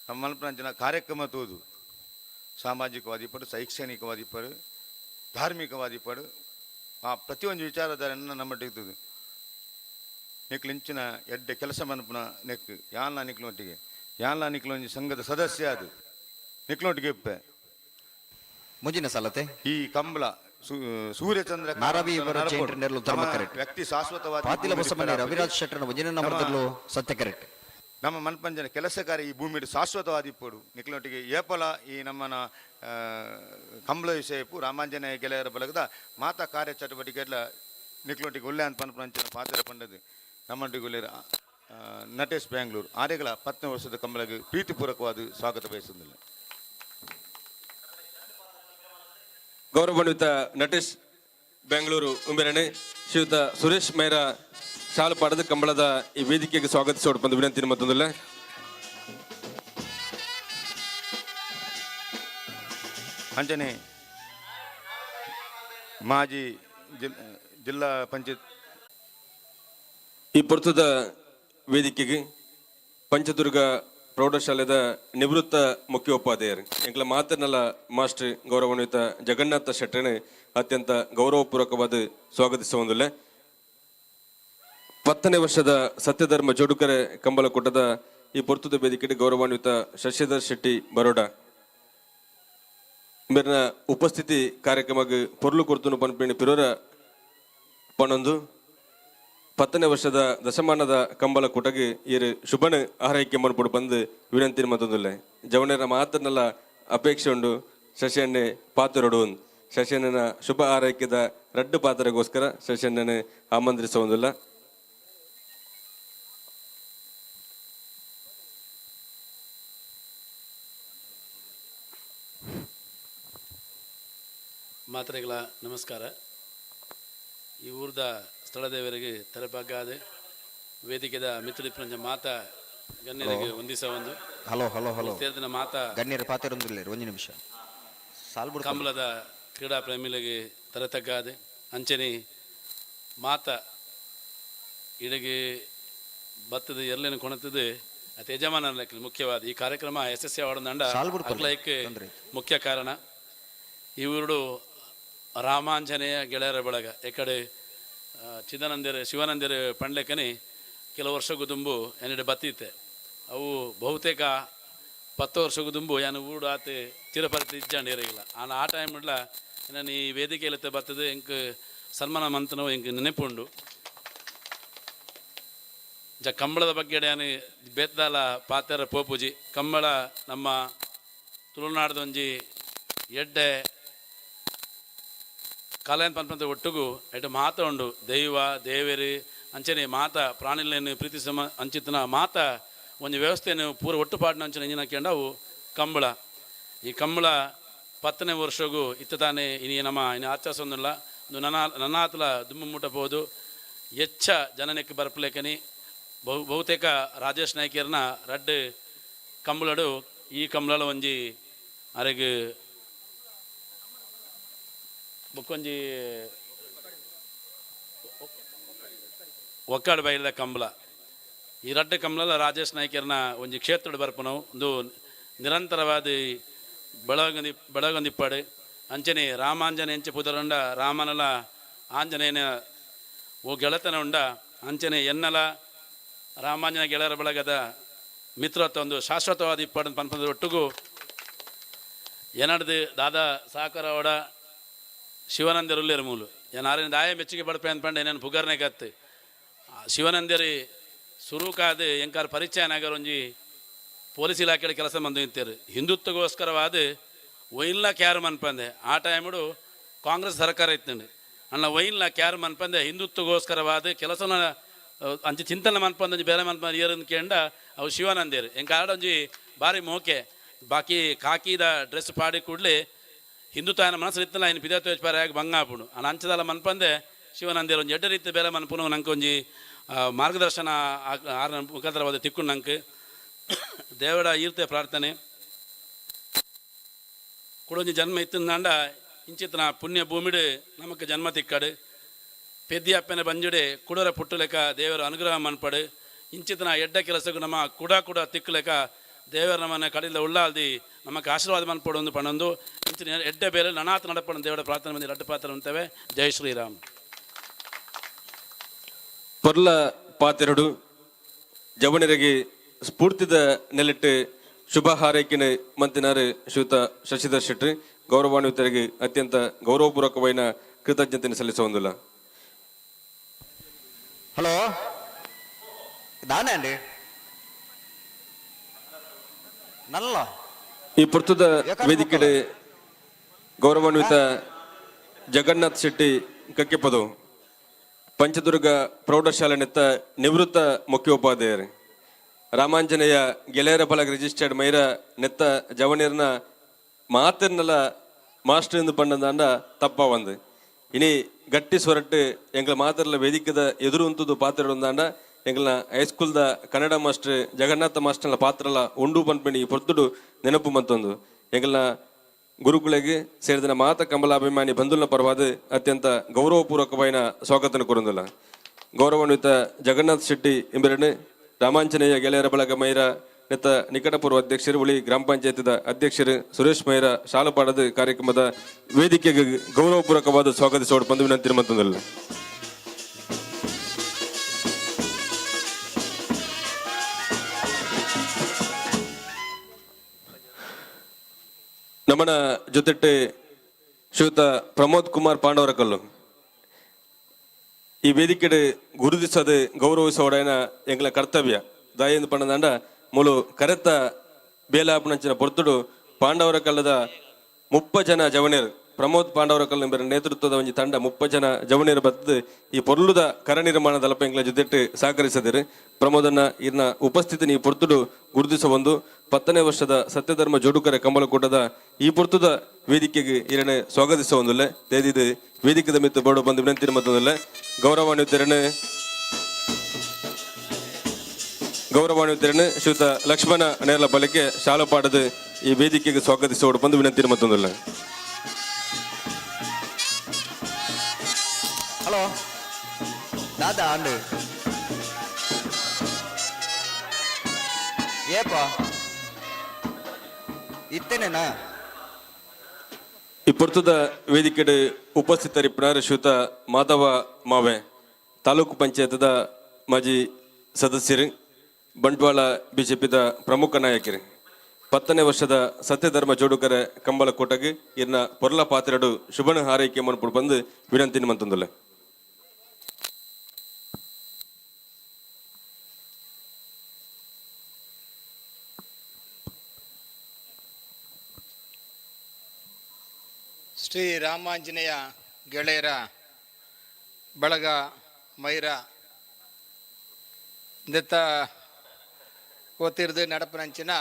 ನಮ್ಮ ಮಲ್ಪನಂಚಿನ ಕಾರ್ಯಕ್ರಮ ತೂದು ಸಾಮಾಜಿಕವಾದಿ ಪಡು ಶೈಕ್ಷಣಿಕವಾದಿ ಪಡು ಧಾರ್ಮಿಕವಾದಿ ಪಡು ಆ ಪ್ರತಿಯೊಂದು ವಿಚಾರಧಾರೆಯನ್ನು ನಮ್ಮೊಟ್ಟಿಗೆ ನಿಕ್ಲು ಇಂಚಿನ ಎಡ್ಡೆ ಕೆಲಸ ಮನ್ಪುನ ನೆಕ್ ಯಾನ್ಲ ನಿಕ್ಲೊಟ್ಟಿಗೆ ಯಾನ್ಲ ನಿಕ್ಲೊಂಜಿ ಸಂಘದ ಸದಸ್ಯ ಅದು ನಿಕ್ಲೊಟ್ಟಿಗೆ ಇಪ್ಪೆ ಮುಂದಿನ ಸಲತೆ ಈ ಕಂಬಳ ಸೂರ್ಯಚಂದ್ರ ವ್ಯಕ್ತಿ ಶಾಶ್ವತವಾದ ರವಿರಾಜ್ ಶೆಟ್ಟರ್ ಮುಂದಿನ ನಂಬರ್ದಲ್ಲೂ ಸತ್ಯ ಕರೆಕ್ಟ್. ನಮ್ಮ ಮನ್ಪಂಜನ ಕೆಲಸ ಕಾರ್ಯ ಈ ಭೂಮಿಡು ಶಾಶ್ವತವಾದ ಇಪ್ಪಡು ನಿಕ್ಲೊಟ್ಟಿಗೆ ಏಪಲ ಈ ನಮ್ಮನ ಕಂಬಳ ವಿಷಯಪ್ಪು ರಾಮಾಂಜನೇಯ ಗೆಳೆಯರ ಬಲಗದ ಮಾತಾ ಕಾರ್ಯ ಚಟುವಟಿಕೆ ಎಲ್ಲ ನಿಕ್ಲೊಟ್ಟಿಗೆ ಒಳ್ಳೆ ಅಂತ ಪನ್ಪಂಚಿನ ಪಾತ್ರ ಪಂಡದು ನಮ್ಮೊಟ್ಟಿಗೆ ಒಳ್ಳೆ ನಟೇಶ್ ಬ್ಯಾಂಗ್ಳೂರು ಆರೆಗಳ 10ನೇ ವರ್ಷದ ಕಂಬಳಗೆ ಪ್ರೀತಿಪೂರ್ವಕವಾದ ಸ್ವಾಗತ ಬಯಸುವುದಿಲ್ಲ. ಗೌರವಾನ್ವಿತ ನಟೇಶ್ ಬೆಂಗಳೂರು ಉಂಬೆರಣೆ ಶ್ರೀಯುತ ಸುರೇಶ್ ಮೇರ ಶಾಲುಪಾಡದ ಕಂಬಳದ ಈ ವೇದಿಕೆಗೆ ಸ್ವಾಗತಿಸೋಡು ಬಂದು ವಿನಂತಿ ಮತ್ತೊಂದಲ್ಲ. ಅಂಜನೆ ಮಾಜಿ ಜಿಲ್ಲಾ ಪಂಚಾಯತ್ ಈ ಪೊರ್ತುದ ವೇದಿಕೆಗೆ ಪಂಚದುರ್ಗ ಪ್ರೌಢಶಾಲೆದ ನಿವೃತ್ತ ಮುಖ್ಯೋಪಾಧ್ಯಾಯರು ಎಂಕ್ಲ ಮಾತನಲ ಮಾಸ್ಟರ್ ಗೌರವಾನ್ವಿತ ಜಗನ್ನಾಥ ಶೆಟ್ಟರನ್ನು ಅತ್ಯಂತ ಗೌರವಪೂರ್ವಕವಾದ ಸ್ವಾಗತಿಸುವಂದಿಲ್ಲ. 10ನೇ ವರ್ಷದ ಸತ್ಯಧರ್ಮ ಜೋಡುಕರೆ ಕಂಬಳಕೂಟದ ಈ ಪೊರ್ತುದ ವೇದಿಕೆಗೆ ಗೌರವಾನ್ವಿತ ಶಶಿಧರ್ ಶೆಟ್ಟಿ ಬರೋಡ ಮೇರಿನ ಉಪಸ್ಥಿತಿ ಕಾರ್ಯಕ್ರಮಕ್ಕೆ ಪೊರ್ಲು ಕೊರ್ತುನು ಪನ್ಪಿಣಿ ಪಿರೋರ ಪಣೊಂದು 10ನೇ ವರ್ಷದ ದಶಮಾನದ ಕಂಬಳ ಕೂಟಗೆ ಈರು ಶುಭನ ಆರೈಕೆ ಮನ್ಪುಡು ಬಂದು ವಿನಂತಿ ಮತ್ತೊಂದಿಲ್ಲ. ಜವನರ ಮಾತನ್ನೆಲ್ಲ ಅಪೇಕ್ಷೆ ಉಂಡು ಶಶಿಯನ್ನೇ ಪಾತ್ರೊಡು ಶಶಿಯಣ್ಣನ ಶುಭ ಆರೈಕೆದ ರಡ್ಡು ಪಾತ್ರಗೋಸ್ಕರ ಶಶಿಯಣ್ಣನ ಆಮಂತ್ರಿಸುವುದಿಲ್ಲ. ಮಾತ್ರೆಗಳ ನಮಸ್ಕಾರ. ಈ ಊರ್ದ ಸ್ಥಳದೇವರಿಗೆ ತಲೆಬಗ್ಗಾದೆ ವೇದಿಕೆದ ಮಿತ್ರಪ್ರಂಜ ಮಾತಾ ಗಣ್ಯರಿಗೆ ವಂದಿಸ ಒಂದು ಹಲೋ ಹಲೋ ಹಲೋ ತೇರ್ದಿನ ಮಾತಾ ಗಣ್ಯರು ಪಾತೆರೊಂದಿಲ್ಲ ಒಂದು ನಿಮಿಷ ಸಾಲ್ಬುಡ್ ಕಂಬಳದ ಕ್ರೀಡಾ ಪ್ರೇಮಿಗಳಿಗೆ ತಲೆತಗ್ಗಾದೆ ಅಂಚನೆ ಮಾತಾ ಇಡಗೆ ಬತ್ತದ ಎರ್ಲೇನು ಕೊಣತದೆ ಅತಿ ಯಜಮಾನ ಮುಖ್ಯವಾದ ಈ ಕಾರ್ಯಕ್ರಮ ಯಶಸ್ವಿ ಆವಡಂಡ ಅಕ್ಲೈಕ್ ಮುಖ್ಯ ಕಾರಣ. ಈ ಊರುಡು ರಾಮಾಂಜನೇಯ ಗೆಳೆಯರ ಬಳಗ ಎಕಡೆ ಚಿದಾನಂದಿರ ಶಿವಾನಂದಿರ ಪಂಡ್ಲೆಕನಿ ಕೆಲವು ವರ್ಷಕ್ಕೂ ದುಂಬು ಎನ್ನಡೆ ಬತ್ತಿತ್ತೆ. ಅವು ಬಹುತೇಕ 10 ವರ್ಷಕ್ಕೂ ದುಂಬು ಯಾನು ಊಡು ಆತೆ ಚಿರಪರಿತಿ ಇಜ್ಜಾಂಡ್ ಇರಗಿಲ್ಲ. ಆನ ಆ ಟೈಮ್ ಇಡ್ಲ ನಾನು ಈ ವೇದಿಕೆಯಲ್ಲಿ ಬರ್ತದೆ ಎಂಕ್ ಸನ್ಮಾನ ಮಂತನವು ಎಂಕ್ ನೆನಪುಂಡು. ಜ ಕಂಬಳದ ಬಗ್ಗೆ ಯಾನು ಬೇತಾಲ ಪಾತೆರ ಪೋಪುಜಿ. ಕಂಬಳ ನಮ್ಮ ತುಳುನಾಡದೊಂಜಿ ಎಡ್ಡೆ ಕಲೆನ್ ಪನ್ಪಂತ ಒಟ್ಟುಗು ಎಡ್ಡೆ ಮಾತ ಉಂಡು. ದೈವ ದೇವೇರಿ ಅಂಚನೆ ಮಾತ ಪ್ರಾಣಿಲೇನು ಪ್ರೀತಿಸಮ ಅಂಚಿತನ ಮಾತ ಒಂಜಿ ವ್ಯವಸ್ಥೆಯನ್ನು ಪೂರ ಒಟ್ಟು ಪಾಡಿನ ಅಂಚನೆ ಇಂಜಿನ ಕೇಂಡವು ಕಂಬಳ. ಈ ಕಂಬಳ 10ನೇ ವರ್ಷಗೂ ಇತ್ತ ತಾನೇ ಇನಿ ನಮ್ಮ ಇನ್ನು ಆಚರಿಸೊಂದಿಲ್ಲ. ಒಂದು ನನ್ನಾತಲ ದುಂಬು ಮುಟ್ಟಬಹುದು ಹೆಚ್ಚ ಜನನೆಕ್ ಬರ್ಪಲೇಕನಿ ಬಹುತೇಕ ರಾಜೇಶ್ ನಾಯ್ಕರ್ನ ರಡ್ಡು ಕಂಬಳಡು ಈ ಕಂಬಳ ಒಂಜಿ ಅರೆಗ್ ಬೊಕ್ಕೊಂಜಿ ಒಕ್ಕಾಡು ಬೈಲದ ಕಂಬಳ. ಈ ರಡ್ಡು ಕಂಬಳಲ ರಾಜೇಶ್ ನಾಯ್ಕರ್ನ ಒಂಜಿ ಕ್ಷೇತ್ರದ ಬರ್ಪನವು ಒಂದು ನಿರಂತರವಾದ ಬೆಳಗಂದಿಪ್ಪಾಡು. ಅಂಚನೆ ರಾಮಾಂಜನ ಎಂಚೆ ಪುದರುಂಡ ರಾಮನಲ ಆಂಜನೇಯನ ಓ ಗೆಳತನ ಉಂಡ ಅಂಚನೆ ಎನ್ನಲ ರಾಮಾಂಜನ ಗೆಳೆಯರ ಬಳಗದ ಮಿತ್ರತ್ವ ಒಂದು ಶಾಶ್ವತವಾದ ಇಪ್ಪಾಡು ಪನ್ಪದ ಒಟ್ಟುಗು ಏನಡ್ದು ದಾದಾ ಸಾಕರವಡ ಶಿವನಂದಿರುಲ್ಲೇರು ಮೂಲು ಏನಾರಿನ ದಾಯ ಮೆಚ್ಚುಗೆ ಪಡ್ಪೆ ಅಂದ್ಪಂಡು ಏನೇನು ಪುಗರ್ನೆ ಕತ್ತು ಶಿವನಂದಿರಿ ಸುರುಕಾದ ಎಂಕಾರ ಪರಿಚಯ ನಗರ ಒಂಜಿ ಪೊಲೀಸ್ ಇಲಾಖೆ ಕೆಲಸ ಬಂದು ನಿಂತೇರು. ಹಿಂದುತ್ವಗೋಸ್ಕರವಾದ ಒಯ್ಲ್ನ ಕ್ಯಾರು ಮನ್ಪಂದೆ ಆ ಟೈಮುಡು ಕಾಂಗ್ರೆಸ್ ಸರ್ಕಾರ ಇತ್ತಂಡು ಅಣ್ಣ ಒಯ್ಲ್ನ ಕ್ಯಾರು ಮನ್ಪಂದೆ ಹಿಂದುತ್ವಗೋಸ್ಕರವಾದ ಕೆಲಸನ ಅಂಚೆ ಚಿಂತನೆ ಮನ್ಪಂದ ಒಂಜಿ ಬೇರೆ ಮನ್ಪಂದ ಏರನ್ ಕೇಂಡ ಅವು ಶಿವಾನಂದೇರು ಎಂಕಾಡ ಒಂಜಿ ಭಾರಿ ಮೋಕೆ ಬಾಕಿ ಕಾಕಿದ ಡ್ರೆಸ್ ಪಾಡಿ ಕೂಡಲೇ ಹಿಂದುತ್ವನ ಮನಸ್ಸು ಇತ್ತಲ್ಲ ಇನ್ನು ಪಿದಾತೋಚ್ ಪಾರಾಗ ಬಂಗಾಪುಡು ಅಣ್ಣ ಅಂಚದಲ್ಲ ಮನ್ಪಂದೆ ಶಿವನಂದೇರು ಒಂಜಿ ಎಡ್ಡ ರೀತಿ ಬೇರೆ ಮನ್ಪುನು ನಂಗೆ ಒಂಜಿ ಮಾರ್ಗದರ್ಶನ ಆರ ಮುಖಾಂತರವಾದ ತಿಕ್ಕು ನಂಗೆ ದೇವಡ ಈರ್ತೆ ಪ್ರಾರ್ಥನೆ ಕುಡೊಂಜಿ ಜನ್ಮ ಇತ್ತಿಂದಾಂಡ ಇಂಚಿತನ ಪುಣ್ಯ ಭೂಮಿಡು ನಮಕ್ ಜನ್ಮ ತಿಕ್ಕಡು ಪೆದ್ದಿ ಅಪ್ಪನ ಬಂಜುಡೆ ಕುಡರ ಪುಟ್ಟುಲೆಕ ದೇವರ ಅನುಗ್ರಹ ಮನ್ಪಡು ಇಂಚಿತನ ಎಡ್ಡ ಕೆಲಸಕ್ಕೂ ನಮ್ಮ ಕುಡ ಕುಡ ತಿಕ್ಕುಲೆಕ ದೇವರ ನಮ್ಮನ್ನ ಕಡಿಲ ಉಳ್ಳಾಲ್ದಿ ನಮಕ್ ಆಶೀರ್ವಾದ ಮನ್ಪಡು ಒಂದು ಪಣೊಂದು ಇಂಚಿನ ಎಡ್ಡೆ ಬೇರೆ ನನಾಥ ನಡಪಣ ದೇವರ ಪ್ರಾರ್ಥನೆ ಮಂದಿ ಲಡ್ಡು ಪಾತ್ರ ಅಂತವೆ. ಜೈ ಶ್ರೀರಾಮ್. ಪೊರ್ಲ ಪಾತೆರಡು ಜವನರಿಗೆ ಸ್ಫೂರ್ತಿದ ನೆಲೆಟ್ಟು ಶುಭ ಹಾರೈಕೆನ ಮಂತಿನಾರು ಶ್ರೀಯುತ ಶಶಿಧರ್ ಶೆಟ್ಟಿ ಗೌರವಾನ್ವಿತರಿಗೆ ಅತ್ಯಂತ ಗೌರವಪೂರ್ವಕವಾದ ಕೃತಜ್ಞತೆಯನ್ನು ಸಲ್ಲಿಸುವುದಿಲ್ಲ. ಹಲೋ ದಾನೆ ನಲ್ಲ ಈ ಪುರ್ತದ ವೇದಿಕೆಡೆ ಗೌರವಾನ್ವಿತ ಜಗನ್ನಾಥ್ ಶೆಟ್ಟಿ ಕಕ್ಕೆಪದು ಪಂಚದುರ್ಗ ಪ್ರೌಢಶಾಲೆ ನೆತ್ತ ನಿವೃತ್ತ ಮುಖ್ಯೋಪಾಧ್ಯಾಯರು ರಾಮಾಂಜನೇಯ ಗೆಳೆಯರ ಬಳಗ ರಿಜಿಸ್ಟರ್ಡ್ ಮೈರ ನೆತ್ತ ಜವನಿರ್ನ ಮಾತಿರ್ನಲ ಮಾಸ್ಟರ್ ಎಂದು ಪಂಡಂದಾಂಡ ತಪ್ಪ ಒಂದು ಇನಿ ಗಟ್ಟಿ ಸ್ವರಟ್ಟು ಎಂಗಳ ಮಾತಿರ್ಲ ವೇದಿಕೆದ ಎದುರು ಉಂತುದು ಪಾತ್ರ ಉಂದಾಂಡ ಎಂಗಳನ ಹೈಸ್ಕೂಲ್ದ ಕನ್ನಡ ಮಾಸ್ಟರ್ ಜಗನ್ನಾಥ ಮಾಸ್ಟರ್ನ ಪಾತ್ರಲ ಉಂಡು ಪನ್ಪಿಣಿ ಈ ಪೊರ್ತುಡು ನೆನಪು ಮಂತೊಂದು ಎಂಗಳನ ಗುರುಕುಲೆಗ್ ಸೇರಿದ ಮಾತ ಕಂಬಲಾಭಿಮಾನಿ ಬಂಧುಲ್ನ ಪರವಾದ ಅತ್ಯಂತ ಗೌರವಪೂರ್ವಕವಾಯಿನ ಸ್ವಾಗತನ ಕೊರೊಂದುಲ್ಲ. ಗೌರವಾನ್ವಿತ ಜಗನ್ನಾಥ್ ಶೆಟ್ಟಿ ಇಂಬೆರೆನ್ ರಾಮಾಂಜನೇಯ ಗೆಳೆಯರ ಬಳಗ ಮೈರ ನೆತ್ತ ನಿಕಟಪೂರ್ವ ಅಧ್ಯಕ್ಷರು, ಉಳಿ ಗ್ರಾಮ ಪಂಚಾಯತ್ದ ಅಧ್ಯಕ್ಷರು ಸುರೇಶ್ ಮೈರ ಶಾಲಪಾಡದ ಕಾರ್ಯಕ್ರಮದ ವೇದಿಕೆಗೆ ಗೌರವಪೂರ್ವಕವಾದ ಸ್ವಾಗತಿಸೋಡು ಬಂದು ವಿನಂತಿ ಮತ್ತೊಂದಲ್ಲ. ನಮ್ಮನ ಜೊತೆಟ್ಟೆ ಶ್ರೀಯುತ ಪ್ರಮೋದ್ ಕುಮಾರ್ ಪಾಂಡವರ ಕಲ್ಲು ಈ ವೇದಿಕೆಡ್ ಗುರುತಿಸದೆ ಗೌರವಿಸೋಡೈನ ಎಂಗ್ಲ ಕರ್ತವ್ಯ ದಾಯೆಂದು ಪಂಡದಾಂಡ ಮೂಲು ಕರೆತ ಬೇಲಾಪನಂಚಿನ ಪೊರ್ತುಡು ಪಾಂಡವರ ಕಲ್ಲದ 30 ಜನ ಜವನೇರು ಪ್ರಮೋದ್ ಪಾಂಡವರ ಕಲ್ಲ ನೇತೃತ್ವದ ಒಂಜಿ ತಂಡ 30 ಜನ ಜವನೇರು ಬತ್ತದು ಈ ಪೊರ್ಲುದ ಕರ ನಿರ್ಮಾಣದಲ್ಪ ಎಂಗ್ಲ ಜೊತೆಟ್ಟು ಸಹಕರಿಸದಿರು. ಪ್ರಮೋದನ್ನ ಇರ್ನ ಉಪಸ್ಥಿತಿ ಈ ಪೊರ್ತುಡು ಗುರುತಿಸ ಒಂದು 10ನೇ ವರ್ಷದ ಸತ್ಯಧರ್ಮ ಜೋಡುಕರೆ ಕಂಬಳಕೂಟದ ಈ ಪೊರ್ತುದ ವೇದಿಕೆಗೆ ಇರನೆ ಸ್ವಾಗತಿಸ ಒಂದುಲ್ಲೆ ದೇದಿದು ವೇದಿಕೆದ ಮಿತ್ತು ಬೋಡು ಬಂದು ವಿನಂತಿ ಮತ್ತೊಂದುಲ್ಲೆ. ಗೌರವಾನ್ವಿತರನ್ನು ಶ್ರೀಯುತ ಲಕ್ಷ್ಮಣ ನೇರ್ಲ ಬಳಿಕೆ ಶಾಲಪಾಡದ ಈ ವೇದಿಕೆಗೆ ಸ್ವಾಗತಿಸೋಡು ಬಂದು ವಿನಂತಿ ಮತ್ತೊಂದುಲ್ಲೆ. ಹಲೋ ದಾದಾ ಅಂಡು ಏಪ ಇತ್ತೇನೇನಾ. ಈ ಪೊರ್ತುದ ವೇದಿಕೆಡ್ ಉಪಸ್ಥಿತರಿಪ್ಪುನಾರ್ ಶ್ರೀಯುತ ಮಾಧವ ಮಾವೆ, ತಾಲೂಕು ಪಂಚಾಯತ್ದ ಮಾಜಿ ಸದಸ್ಯರು, ಬಂಟ್ವಾಳ ಬಿಜೆಪಿದ ಪ್ರಮುಖ ನಾಯಕರು. 10ನೇ ವರ್ಷದ ಸತ್ಯಧರ್ಮ ಜೋಡುಕರೆ ಕಂಬಳ ಕೋಟಗೆ ಇರ್ನ ಪೊರ್ಲ ಪಾತ್ರೆಡು ಶುಭನ ಹಾರೈಕೆ ಮನ್ಪುಡು ಬಂದು ವಿನಂತಿ ಮಂತೊಂದುಲ್ಲೆ. ಶ್ರೀ ರಾಮಾಂಜನೇಯ ಗೆಳೆಯರ ಬಳಗ ಮೈರ ದತ್ತ ಓತಿರ್ದು ನಡಪನಂಚಿನ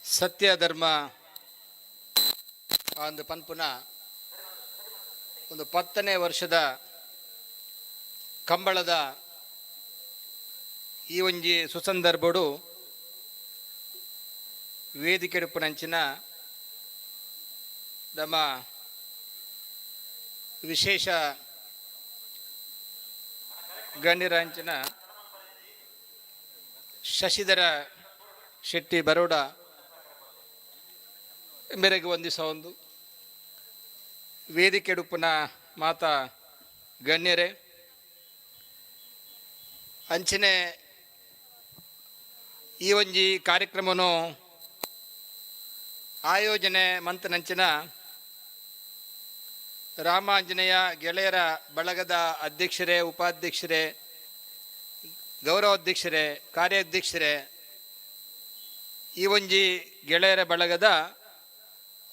ಸತ್ಯ ಧರ್ಮ ಒಂದು ಪನ್ಪುನ ಒಂದು 10ನೇ ವರ್ಷದ ಕಂಬಳದ ಈ ಒಂಜಿ ಸುಸಂದರ್ಭಡು ವೇದಿಕೆಡುಪನಂಚಿನ ನಮ್ಮ ವಿಶೇಷ ಗಣ್ಯರಾಂಚಿನ ಶಶಿಧರ ಶೆಟ್ಟಿ ಬರೋಡ ಮೇರೆಗೆ ವಂದಿಸ ಒಂದು ವೇದಿಕೆಡುಪುನ ಮಾತಾ ಗಣ್ಯರೇ, ಅಂಚನೆ ಈ ಒಂಜಿ ಕಾರ್ಯಕ್ರಮನು ಆಯೋಜನೆ ಮಂತನಂಚಿನ ರಾಮಾಂಜನೇಯ ಗೆಳೆಯರ ಬಳಗದ ಅಧ್ಯಕ್ಷರೇ, ಉಪಾಧ್ಯಕ್ಷರೇ, ಗೌರವಾಧ್ಯಕ್ಷರೇ, ಕಾರ್ಯಾಧ್ಯಕ್ಷರೇ, ಈ ಒಂಜಿ ಗೆಳೆಯರ ಬಳಗದ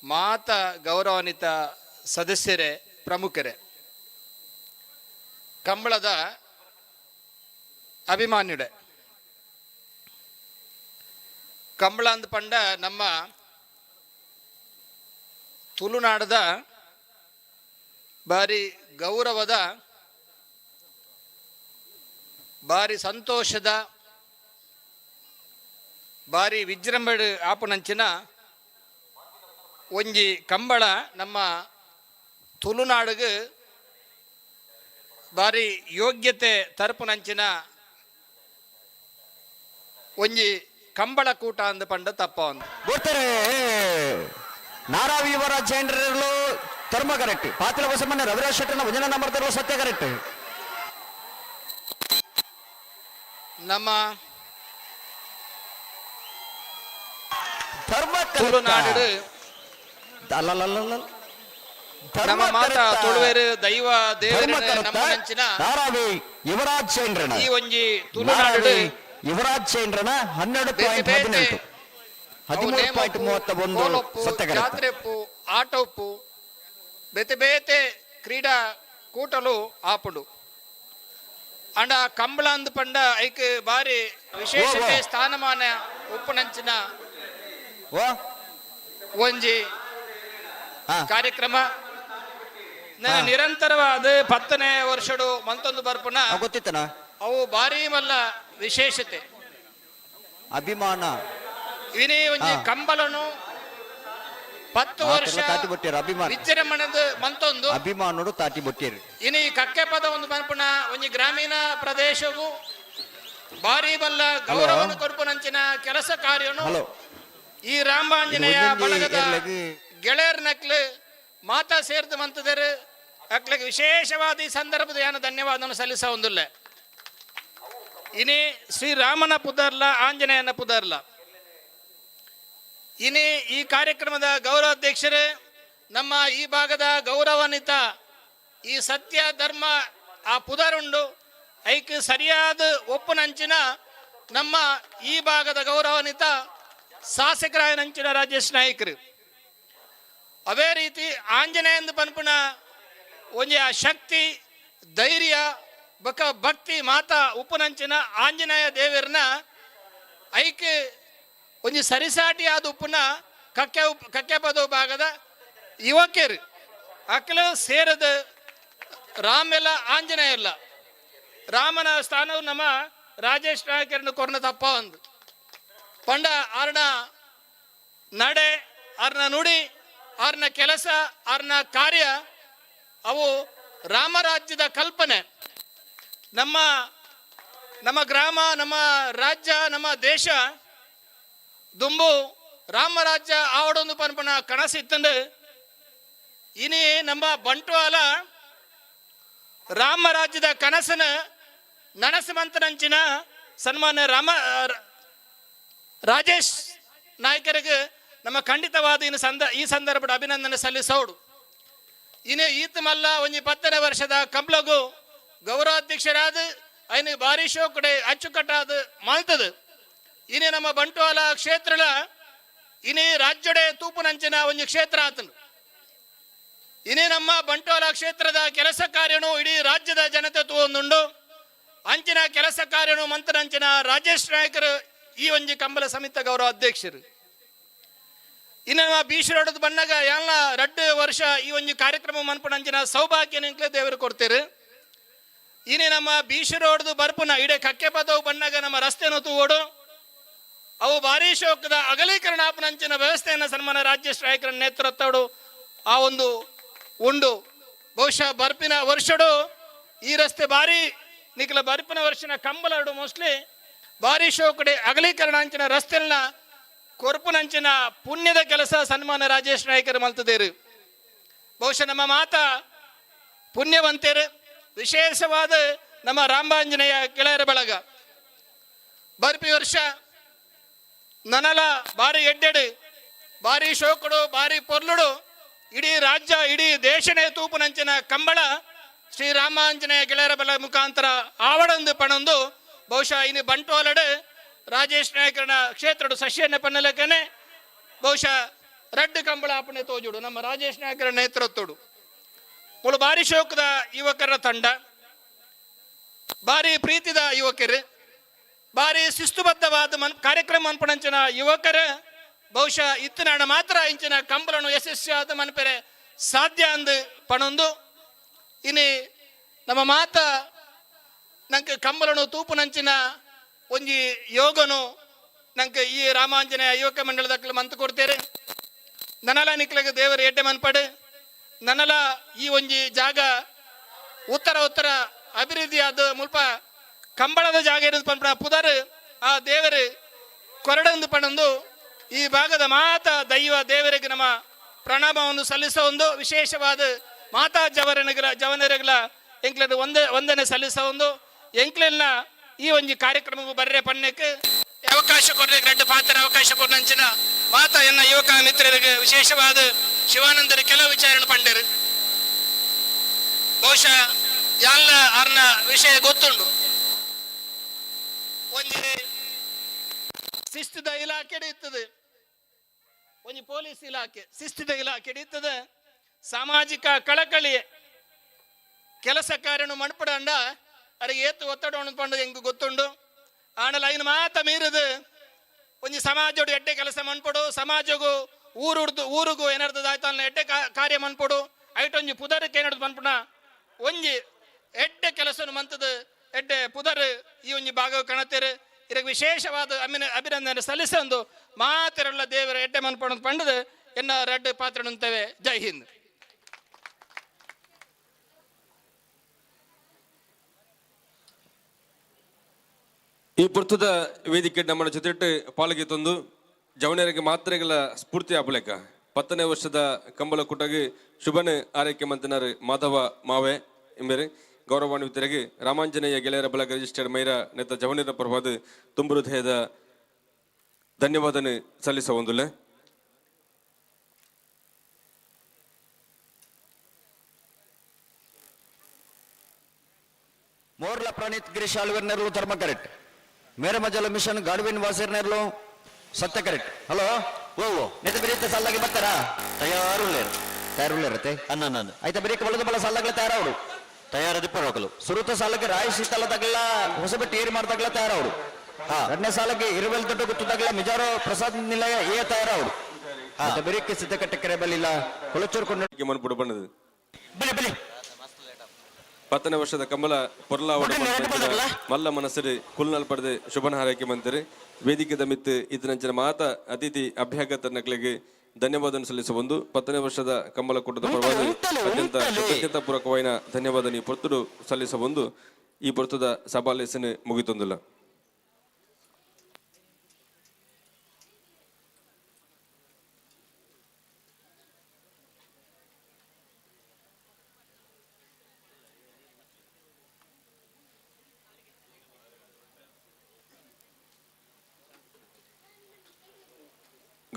ಮಾತ ಗೌರವಾನ್ವಿತ ಸದಸ್ಯರೇ, ಪ್ರಮುಖರೇ, ಕಂಬಳದ ಅಭಿಮಾನಿಡೆ, ಕಂಬಳ ಅಂದ ಪಂಡ ನಮ್ಮ ತುಳುನಾಡದ ಬಾರಿ ಗೌರವದ, ಬಾರಿ ಸಂತೋಷದ, ಬಾರಿ ವಿಜೃಂಭಣೆ ಆಪುನಂಚಿನ ಒಂಜಿ ಕಂಬಳ ನಮ್ಮ ತುಳುನಾಡಿಗೆ ಬಾರಿ ಯೋಗ್ಯತೆ ತರಪುನಂಚಿನ ಒಂಜಿ ಕಂಬಳ ಕೂಟ ಅಂದ ಪಂಡ ತಪ್ಪ ಒಂದು ಗೊತ್ತಾರೆ ನಾರಾವಿ ಯುವರಾಜ್ ಜೈನರಲ್ಲೂ ಧರ್ಮ ಕರೆಕ್ಟ್, ಪಾತ್ರ ಬಸಮ್ಮನ ರವಿರಾಜ್ ಶೆಟ್ಟರ್ನ ವಜನ ನಂಬರ್ ಸತ್ಯ ಕರೆಕ್ಟ್. ನಮ್ಮ ಧರ್ಮ ತುಳುನಾಡು ನಮ್ಮ ಮಾತಾ ತುಳುವೇರು ದೈವ ದೇವರ ನಮ್ಮ ನಂಚಿನ ಧಾರಾವಿ ಯುವರಾಜ್ ಜೈನ್ರನ ಈ ಒಂಜಿ ತುಳುನಾಡು ಯುವರಾಜ್ ಜೈನ್ರನ 12.18 13.31 ಸತ್ಯ ಕರೆಕ್ಟ್. ಜಾತ್ರೆಪ್ಪು, ಆಟೋಪ್ಪು, ಬೇತೆ ಬೇತೆ ಕ್ರೀಡಾ ಕೂಟಲು ಆಪುಂಡು. ಅಂಡ ಕಂಬಳ ಅಂದ್ ಪಂಡ ಐಕ್ ಬಾರಿ ವಿಶೇಷತೆ ಸ್ಥಾನಮಾನ ಉಪ್ಪುನಂಚಿನ ಒಂಜಿ ಕಾರ್ಯಕ್ರಮ ನಿರಂತರವಾದ 10ನೇ ವರ್ಷಡು ಮಂತೊಂದು ಬರ್ಪುನ ಗೊತ್ತಿತ್ತನ ಅವು ಭಾರಿ ಮಲ್ಲ ವಿಶೇಷತೆ ಅಭಿಮಾನ ಇವನೇ ಒಂಜಿ ಕಂಬಳನು 10 ವರ್ಷ ತಾಟಿ ಬೊಟ್ಟೇರು ಅಭಿಮಾನ ವಿಜೃಂಭಣೆದ ಮಂತೊಂದು ಅಭಿಮಾನೋಡು ತಾಟಿ ಬೊಟ್ಟೇರು. ಇನಿ ಕಕ್ಕೆ ಪದ ಒಂದು ಪನ್ಪುನ ಒಂಜಿ ಗ್ರಾಮೀಣ ಪ್ರದೇಶವು ಭಾರಿ ಬಲ್ಲ ಗೌರವನು ಕೊರ್ಪುನಂಚಿನ ಕೆಲಸ ಕಾರ್ಯನು ಈ ರಾಮಾಂಜನೇಯ ಬಳಗದ ಗೆಳೆಯರ್ ನಕ್ಲು ಮಾತಾ ಸೇರ್ದು ಮಂತದರು ಅಕ್ಲಿಗೆ ವಿಶೇಷವಾದ ಈ ಸಂದರ್ಭದ ಏನು ಧನ್ಯವಾದವನ್ನು ಸಲ್ಲಿಸ ಒಂದಿಲ್ಲ. ಇನಿ ಶ್ರೀರಾಮನ ಪುದರ್ಲ ಆಂಜನೇಯನ ಪುದರ್ಲ. ಇನಿ ಈ ಕಾರ್ಯಕ್ರಮದ ಗೌರವಾಧ್ಯಕ್ಷರು ನಮ್ಮ ಈ ಭಾಗದ ಗೌರವಾನ್ವಿತ ಈ ಸತ್ಯ ಧರ್ಮ ಆ ಪುದರುಂಡು ಐಕ್ ಸರಿಯಾದ ಒಪ್ಪುನಂಚಿನ ನಮ್ಮ ಈ ಭಾಗದ ಗೌರವಾನ್ವಿತ ಶಾಸಕರಾಯನಂಚಿನ ರಾಜೇಶ್ ನಾಯ್ಕರು. ಅದೇ ರೀತಿ ಆಂಜನೇಯಂದು ಪನ್ಪುನ ಒಂಜಿ ಆ ಶಕ್ತಿ ಧೈರ್ಯ ಬಕ ಭಕ್ತಿ ಮಾತಾ ಉಪ್ಪುನಂಚಿನ ಆಂಜನೇಯ ದೇವರನ್ನ ಐಕ್ ಒಂಜಿ ಸರಿಸಾಟಿ ಆದ ಉಪ್ಪುನ ಕಕ್ಕೆ ಕಕ್ಕೆಪದ ಭಾಗದ ಯುವಕರು ಅಕ್ಲು ಸೇರದ ರಾಮೆಲ್ಲ ಆಂಜನೇಯ ಇಲ್ಲ. ರಾಮನ ಸ್ಥಾನವು ನಮ್ಮ ರಾಜೇಶ್ ನಾಯಕರನ್ನು ಕೊರ್ನ ತಪ್ಪ ಒಂದು ಪಂಡ ಆರ್ನ ನಡೆ ಆರ್ನ ನುಡಿ ಆರ್ನ ಕೆಲಸ ಆರ್ನ ಕಾರ್ಯ ಅವು ರಾಮರಾಜ್ಯದ ಕಲ್ಪನೆ. ನಮ್ಮ ನಮ್ಮ ಗ್ರಾಮ ನಮ್ಮ ರಾಜ್ಯ ನಮ್ಮ ದೇಶ ದುಂಬು ರಾಮರಾಜ್ಯ ಆವಡೊಂದು ಪನ್ಪನ ಕನಸಿತ್ತಂದು ಇನಿ ನಮ್ಮ ಬಂಟ್ವಾಲ ರಾಮರಾಜ್ಯದ ಕನಸನ ನನಸು ಮಂತನಂಚಿನ ಸನ್ಮಾನ್ಯ ರಾಜೇಶ್ ನಾಯ್ಕರಿಗೆ ನಮ್ಮ ಖಂಡಿತವಾದ ಇನ್ನು ಈ ಸಂದರ್ಭದ ಅಭಿನಂದನೆ ಸಲ್ಲಿಸೋಡು. ಇನ್ನು ಈತ ಮಲ್ಲ ಒಂಜಿ 10ನೇ ವರ್ಷದ ಕಂಬ್ಲಗು ಗೌರವಾಧ್ಯಕ್ಷರಾದ ಐನು ಭಾರಿ ಶೋಕಡೆ ಅಚ್ಚುಕಟ್ಟಾದ ಮಾಲ್ತದ. ಇನಿ ನಮ್ಮ ಬಂಟ್ವಾಳ ಕ್ಷೇತ್ರದ ಇನಿ ರಾಜ್ಯಡೆ ತೂಪುನಂಚಿನ ಒಂದು ಕ್ಷೇತ್ರ ಆತನು. ಇನಿ ನಮ್ಮ ಬಂಟ್ವಾಳ ಕ್ಷೇತ್ರದ ಕೆಲಸ ಕಾರ್ಯನು ಇಡೀ ರಾಜ್ಯದ ಜನತೆ ತೂವೊಂದುಂಡು. ಅಂಚಿನ ಕೆಲಸ ಕಾರ್ಯನು ಮಂತ್ರನಂಚಿನ ರಾಜೇಶ್ ನಾಯ್ಕರು ಈ ಒಂಜಿ ಕಂಬಳ ಸಮಿತಿ ಗೌರವ ಅಧ್ಯಕ್ಷರು. ಇನ್ನು ನಮ್ಮ ಬೀಶರೋಡದ ಬಣ್ಣಗ ಎಲ್ಲ 2 ವರ್ಷ ಈ ಒಂಜಿ ಕಾರ್ಯಕ್ರಮ ಮನ್ಪುನಂಚಿನ ಸೌಭಾಗ್ಯ ನಿಂಕ್ಲೆ ದೇವರು ಕೊಡ್ತೀರಿ. ಇನಿ ನಮ್ಮ ಬೀಶರೋಡ್ದು ಬರ್ಪುನ ಇಡೀ ಕಕ್ಕೆ ಪದವು ಬಣ್ಣಗ ನಮ್ಮ ರಸ್ತೆಯನ್ನು ತೂವೋಡು ಅವು ಭಾರಿ ಶೋಕದ ಅಗಲೀಕರಣ ಆಪನಂಚಿನ ವ್ಯವಸ್ಥೆಯನ್ನು ಸನ್ಮಾನ ರಾಜೇಶ್ ನಾಯ್ಕರ ನೇತೃತ್ವಡು ಆ ಒಂದು ಉಂಡು. ಬಹುಶಃ ಬರ್ಪಿನ ವರ್ಷಡು ಈ ರಸ್ತೆ ಭಾರಿ ನಿಖಲ ಬರ್ಪಿನ ವರ್ಷನ ಕಂಬಲಡು ಮೋಸ್ಟ್ಲಿ ಭಾರಿ ಶೋಕಡೆ ಅಗಲೀಕರಣ ಅಂಚಿನ ರಸ್ತೆಯನ್ನ ಕೊರ್ಪುನಂಚಿನ ಪುಣ್ಯದ ಕೆಲಸ ಸನ್ಮಾನ ರಾಜೇಶ್ ನಾಯ್ಕರು ಮಲ್ತದೇರು. ಬಹುಶಃ ನಮ್ಮ ಮಾತಾ ಪುಣ್ಯವಂತರು ವಿಶೇಷವಾದ ನಮ್ಮ ರಾಮಾಂಜನೇಯ ಗೆಳೆಯರ ಬಳಗ ಬರ್ಪಿ ವರ್ಷ ನನಲ ಭಾರಿ ಎಡ್ಡೆಡು ಭಾರಿ ಶೋಕಡು ಭಾರಿ ಪೊರ್ಲುಡು ಇಡೀ ರಾಜ್ಯ ಇಡೀ ದೇಶನೇ ತೂಪುನಂಚಿನ ಕಂಬಳ ಶ್ರೀರಾಮಾಂಜನೇಯ ಗೆಳೆಯರ ಬಲ ಮುಖಾಂತರ ಆವಡೊಂದು ಪಣೊಂದು ಬಹುಶಃ ಇನ್ನು ಬಂಟ್ವಾಲಡು ರಾಜೇಶ್ ನಾಯಕರನ ಕ್ಷೇತ್ರಡು ಸಸ್ಯನ ಪನ್ನಲಕನೆ ಬಹುಶಃ ರಡ್ಡು ಕಂಬಳ ಅಪ್ಪಣೆ ತೋಜುಡು ನಮ್ಮ ರಾಜೇಶ್ ನಾಯಕರ ನೇತೃತ್ವಡು. ಮುಳು ಭಾರಿ ಶೋಕದ ಯುವಕರ ತಂಡ, ಭಾರಿ ಪ್ರೀತಿದ ಯುವಕರು, ಭಾರಿ ಶಿಸ್ತುಬದ್ಧವಾದ ಕಾರ್ಯಕ್ರಮ ಅನ್ಪಣಂಚಿನ ಯುವಕರ ಬಹುಶಃ ಇತ್ತನಾಡ ಮಾತ್ರ ಇಂಚಿನ ಕಂಬಳನು ಯಶಸ್ವಿಯಾದ ಮನ್ಪೆರೆ ಸಾಧ್ಯ ಅಂದು ಪಣೊಂದು. ಇನಿ ನಮ್ಮ ಮಾತ ನಂಗೆ ಕಂಬಳನು ತೂಪುನಂಚಿನ ಒಂಜಿ ಯೋಗನು ನಂಗೆ ಈ ರಾಮಾಂಜನೇಯ ಯುವಕ ಮಂಡಳದಕ್ಲು ಮಂತು ಕೊಡ್ತೇರೆ. ನನಲ ನಿಕ್ಲಗ ದೇವರ ಎಡ್ಡೆ ಮನ್ಪಡು ನನಲ ಈ ಒಂಜಿ ಜಾಗ ಉತ್ತರ ಉತ್ತರ ಅಭಿವೃದ್ಧಿಯಾದ ಮುಲ್ಪ ಕಂಬಳದ ಜಾಗ ಇರೋದು ಪನ್ಪುನ ಪುದರ್ ಆ ದೇವರು ಕೊರಡಂದು ಪಣಂದು ಈ ಭಾಗದ ಮಾತಾ ದೈವ ದೇವರಿಗೆ ನಮ್ಮ ಪ್ರಣಾಮವನ್ನು ಸಲ್ಲಿಸೋ ಒಂದು ವಿಶೇಷವಾದ ಮಾತಾ ಜವರನಗರ ಜವನರಗಳ ಎಂಕ್ಲದ ಒಂದನೆ ಸಲ್ಲಿಸೋ ಒಂದು ಎಂಕ್ಲೆಲ್ಲ ಈ ಒಂಜಿ ಕಾರ್ಯಕ್ರಮವು ಬರ್ರೆ ಪಣ್ಣಕ್ಕೆ ಅವಕಾಶ ಕೊಡ್ರೆ ರೆಡ್ಡು ಪಾತ್ರ ಅವಕಾಶ ಕೊಡ್ನಂಚಿನ ಮಾತಾ ಎನ್ನ ಯುವಕ ಮಿತ್ರರಿಗೆ ವಿಶೇಷವಾದ ಶಿವಾನಂದರು ಕೆಲವು ವಿಚಾರಣೆ ಪಂಡರು. ಬಹುಶಃ ಎಲ್ಲ ಅರ್ನ ವಿಷಯ ಗೊತ್ತುಂಡು. ಒಂಜಿ ಶಿಸ್ತುದ ಇಲಾಖೆ ಇರ್ತದೆ, ಒಂಜಿ ಪೊಲೀಸ್ ಇಲಾಖೆ ಶಿಸ್ತುದ ಇಲಾಖೆ ಇರ್ತದೆ. ಸಾಮಾಜಿಕ ಕಳಕಳಿ ಕೆಲಸ ಕಾರ್ಯನು ಮಣ್ಪಡಂಡ ಅರಿಗೆ ಏತು ಒತ್ತಡ ಪಂಡ ಎಂಗ್ ಗೊತ್ತುಂಡು. ಆಂಡಲ ಐನು ಮಾತ ಮೀರದು ಒಂಜಿ ಸಮಾಜೋಡು ಎಡ್ಡೆ ಕೆಲಸ ಮನ್ಪೊಡು, ಸಮಾಜಗು ಊರುಡ್ದು ಊರುಗು ಏನಾರ್ದದ ಆಯ್ತು ಎಡ್ಡೆ ಕಾರ್ಯ ಮನ್ಪೊಡು, ಐಟೊಂಜಿ ಪುದರಕ್ಕೆ ಏನಾರ್ದು ಮನ್ಪುನ ಒಂಜಿ ಎಡ್ಡೆ ಕೆಲಸನು ಮಂತದ ಎಡ್ಡೆ ಪುದರ್ ಈ ಒಂಜಿ ಭಾಗ ಕಾಣುತ್ತೇರೆ. ಇದಕ್ಕೆ ವಿಶೇಷವಾದ ಅಭಿನಂದನೆ ಸಲ್ಲಿಸೊಂದು ಮಾತಿರಲ್ಲ ದೇವರ ಎಡ್ಡೆ ಮನ್ಪೊಡು ಪಂಡದು ಎನ್ನ ರಡ್ಡು ಪಾತ್ರ ನುಂತವೆ. ಜೈ ಹಿಂದ್. ಈ ಪುರ್ತದ ವೇದಿಕೆ ನಮ್ಮ ಜೊತೆಟ್ಟು ಪಾಲಿಗೆ ತಂದು ಜವನರಿಗೆ ಮಾತ್ರೆಗಳ ಸ್ಫೂರ್ತಿ ಆಪಲೇಕ 10ನೇ ವರ್ಷದ ಕಂಬಳ ಕೂಟಗೆ ಶುಭನ ಆರೈಕೆ ಮಂತನರು ಮಾಧವ ಮಾವೆ ಎಂಬೆರೆ ಗೌರವಾನ್ವಿತರಿಗೆ ರಾಮಾಂಜನೇಯ ಗೆಳೆಯರ ಬಳಗ ರಿಜಿಸ್ಟರ್ಡ್ ಮೈರ ನೇತ ಜವನರ ಪರವಾದ ತುಂಬು ಹೃದಯದ ಧನ್ಯವಾದನೆ ಸಲ್ಲಿಸ ಒಂದುಲ್ಲ. ಮೋರ್ಲ ಪ್ರಣೀತ್ ಗಿರೀಶ್ ಆಳ್ವರ್ ನೆರಳು ಧರ್ಮ ಕರೆಕ್ಟ್, ಮೇರೆ ಮಜಲ ಮಿಷನ್ ಗಾಡ್ವಿನ್ ವಾಸರ್ ನೆರಳು ಸತ್ಯ ಕರೆಕ್ಟ್. ಹಲೋ ಓ ನೆತ್ತ ಬೆರೀತ ಸಾಲಾಗಿ ಬರ್ತಾರಾ? ತಯಾರುಳ್ಳೇರು ತಯಾರುಳ್ಳೇರತ್ತೆ ಅನ್ನ ಆಯ್ತಾ ಬರೀಕ ಬಲದ ಬಲ ಸಾಲಾಗಲೇ ತಯಾರವರು ತಯಾರದಿ ಪರವಾಗಲು ಸುರುತ ಸಾಲಕ್ಕೆ ರಾಯ ಶೀತಲ ತಗಲ ಹೊಸಬೆಟ್ಟು ಏರಿ ಮಾಡ್ದಾಗಲ ತಯಾರವರು. ಎರಡನೇ ಸಾಲಕ್ಕೆ ಇರುವೆಲ್ ದೊಡ್ಡ ಗುತ್ತದಾಗಲ ಮಿಜಾರೋ ಪ್ರಸಾದ್ ನಿಲಯ ಏ ತಯಾರವರು. ಆಯ್ತಾ ಬೆರೀಕೆ ಸಿದ್ಧಕಟ್ಟೆ ಕೆರೆ ಬಲಿಲ್ಲ ಕೊಳಚೂರು ಕೊಂಡು ಮನ್ಪುಡು ಬಣ್ಣದು 10ನೇ ವರ್ಷದ ಕಂಬಳ ಪೊರ್ಲಾವಡ ಮಲ್ಲ ಮನಸ್ಸರಿ ಕುಲ್ನಲ್ ಪಡೆದು ಶುಭನ ಹಾರೈಕೆ ಮಂತರಿ ವೇದಿಕೆದ ಮಿತ್ತು ಇತನಂಚಿನ ಮಾತ ಅತಿಥಿ ಅಭ್ಯಾಗತ ನಕಲಿಗೆ ಧನ್ಯವಾದ ಸಲ್ಲಿಸುವ ಒಂದು 10ನೇ ವರ್ಷದ ಕಂಬಳ ಕೂಟದ ಪರವಾಗಿ ಅತ್ಯಂತ ಕೃತಜ್ಞತಾಪೂರ್ವಕವಾದ ಧನ್ಯವಾದ ಈ ಪೊರ್ತುಡು ಸಲ್ಲಿಸುವ ಒಂದು ಈ ಪೊರ್ತುದ ಸಭಾಲೇಸನೆ ಮುಗಿತೊಂದಿಲ್ಲ.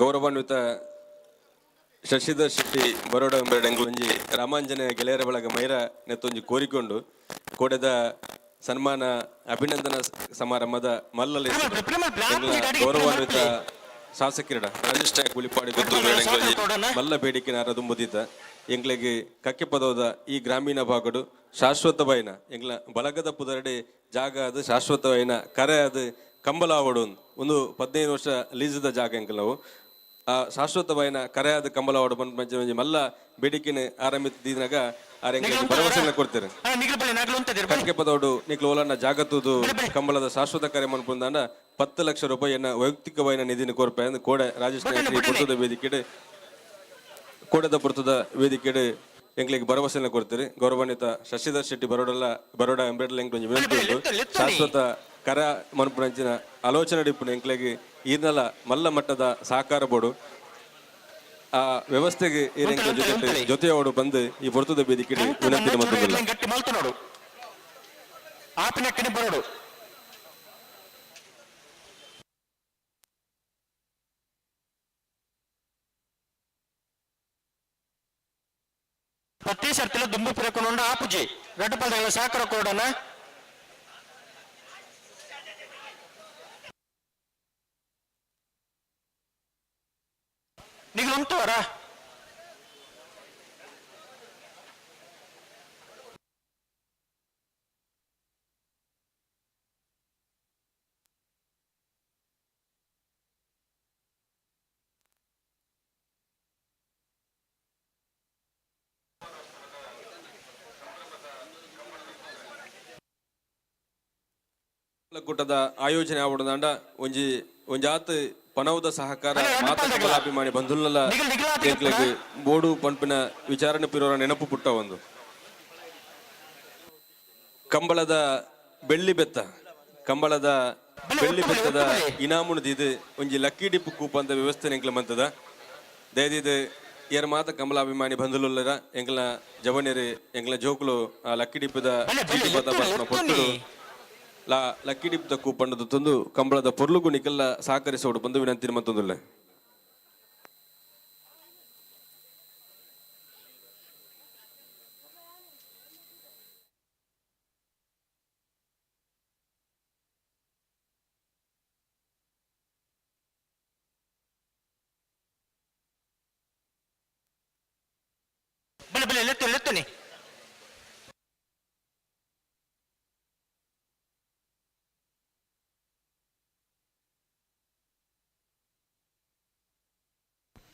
ಗೌರವಾನ್ವಿತ ಶಶಿಧರ್ ಶೆಟ್ಟಿ ಬರೋಡ ಎಂಬೆರಡೆಂಗ್ಲೊಂಜಿ ರಾಮಾಂಜನೇಯ ಗೆಳೆಯರ ಬಳಗ ಮೈರ ನೆತ್ತೊಂಜಿ ಕೋರಿಕೊಂಡು ಕೋಡೆದ ಸನ್ಮಾನ ಅಭಿನಂದನಾ ಸಮಾರಂಭದ ಮಲ್ಲಲ್ಲಿ ಗೌರವಾನ್ವಿತ ಶಾಸಕಿರಡ ರಾಜೇಶ್ ಗುಳಿಪಾಡಿ ಗೊತ್ತು ಮಲ್ಲ ಬೇಡಿಕೆ ನಾರದು ಮುದಿತ ಎಂಗ್ಲಿಗೆ ಕಕ್ಕೆ ಪದವದ ಈ ಗ್ರಾಮೀಣ ಭಾಗಡು ಶಾಶ್ವತವಾಯಿನ ಎಂಗ್ಲ ಬಳಗದ ಪುದರಡೆ ಜಾಗ ಅದು ಶಾಶ್ವತವಾಯಿನ ಕರೆ ಅದು ಕಂಬಲಾವಡು ಒಂದು 15 ವರ್ಷ ಲೀಸದ ಜಾಗ ಎಂಕಲವು ಆ ಶಾಶ್ವತವಾಯಿನ ಕರೆಯಾದ ಕಂಬಲವಾಡು ಬಂದ ಮಲ್ಲ ಬೇಡಿಕೆನ ಆರಂಭಿಸಿದಾಗ ಭರವಸೆಯನ್ನು ಕೊಡ್ತಾರೆ. ಕಕ್ಕೆ ಪದವಡು ನಿಕ್ಲು ಓಲನ್ನ ಜಾಗತ್ತುದು ಕಂಬಳದ ಶಾಶ್ವತ ಕರೆ ಮನ್ಪುಂದಾಂಡ 10 ಲಕ್ಷ ರೂಪಾಯಿಯನ್ನ ವೈಯಕ್ತಿಕವಾಯಿನ ನಿಧಿನ ಕೋರ್ಪೆ ಕೋಡೆ ರಾಜೇಶ್ ಪುರ್ತದ ವೇದಿಕೆಡೆ ಕೋಡೆದ ಪುರ್ತದ ವೇದಿಕೆಡೆ ಎಂಗ್ಲಿಗೆ ಭರವಸೆಯನ್ನು ಕೊಡ್ತೀರಿ. ಗೌರವಾನ್ವಿತ ಶಶಿಧರ್ ಶೆಟ್ಟಿ ಬರೋಡಲ್ಲ ಬರೋಡ ಎಂಬ್ರೆಡ್ಲ ಎಂಕ್ಲೊಂಜಿ ವಿನಂತಿ ಉಂಟು. ಶಾಶ್ವತ ಕರ ಮನ್ಪುನಂಚಿನ ಆಲೋಚನೆ ಡಿಪ್ಪುನ ಎಂಕ್ಲೆಗೆ ಈರ್ನಲ ಮಲ್ಲ ಮಟ್ಟದ ಸಹಕಾರ ಬೋಡು ಆ ವ್ಯವಸ್ಥೆಗೆ ಜೊತೆ ಜೊತೆಯವಡು ಬಂದು ಈ ಪೊರ್ತದ ವೇದಿಕೆ ವಿನಂತಿ ಮಲ್ತು ಆಪಿನ ಬರೋಡು ಪ್ರತಿ ಸರ್ತಿಲ ದುಂಬು ಪಿರಕೊಂಡು ಆಪುಜಿ ರಡ್ಡು ಸಹಕಾರ ಕೊಡೋಣ. ನೀವು ಉಂಟುವರ ಕೂಟದ ಆಯೋಜನೆ ಆವಡದಾಂಡ ಒಂಜಿ ಒಂಜಾತ್ ಪನೌದ ಸಹಕಾರ ಮಾತ ಕಮಲಾಭಿಮಾನಿ ಬಂಧುಲಲ್ಲ ಬೋಡು ಪಂಪಿನ ವಿಚಾರಣೆ ಪಿರೋರ ನೆನಪು ಪುಟ್ಟ ಒಂದು ಕಂಬಳದ ಬೆಳ್ಳಿ ಬೆತ್ತ ಕಂಬಳದ ಬೆಳ್ಳಿ ಬೆತ್ತದ ಇನಾಮುನು ದೀದು ಒಂಜಿ ಲಕ್ಕಿ ಡಿಪ್ಪು ಕೂಪ ಅಂತ ವ್ಯವಸ್ಥೆ ಎಂಕ್ಲ ಮಂತದ ದಯದೀದು ಏರ್ ಮಾತ ಕಮಲಾಭಿಮಾನಿ ಬಂಧುಲುಲ್ಲರ ಎಂಕ್ಲ ಜವನಿರು ಎಂಕ್ಲ ಜೋಕುಲು ಆ ಲಕ್ಕಿ ಡಿಪ್ಪದ ಚೀಟಿ ಪದ ಪೊರ್ತುಡು ಲಾ ಲಕ್ಕಿ ಡಿಪ್ದ ಕೂಪಣ್ಣದ ತಂದು ಕಂಬಳದ ಪೊರ್ಲುಗು ನಿಕಲ್ಲ ಸಹಕರಿಸೋಡು ಬಂದು ವಿನಂತಿ ಮತ್ತೊಂದುಲ್ಲ. ಬಲೆ ಬಲೆ ಲೆತ್ತು ಲೆತ್ತುನಿ.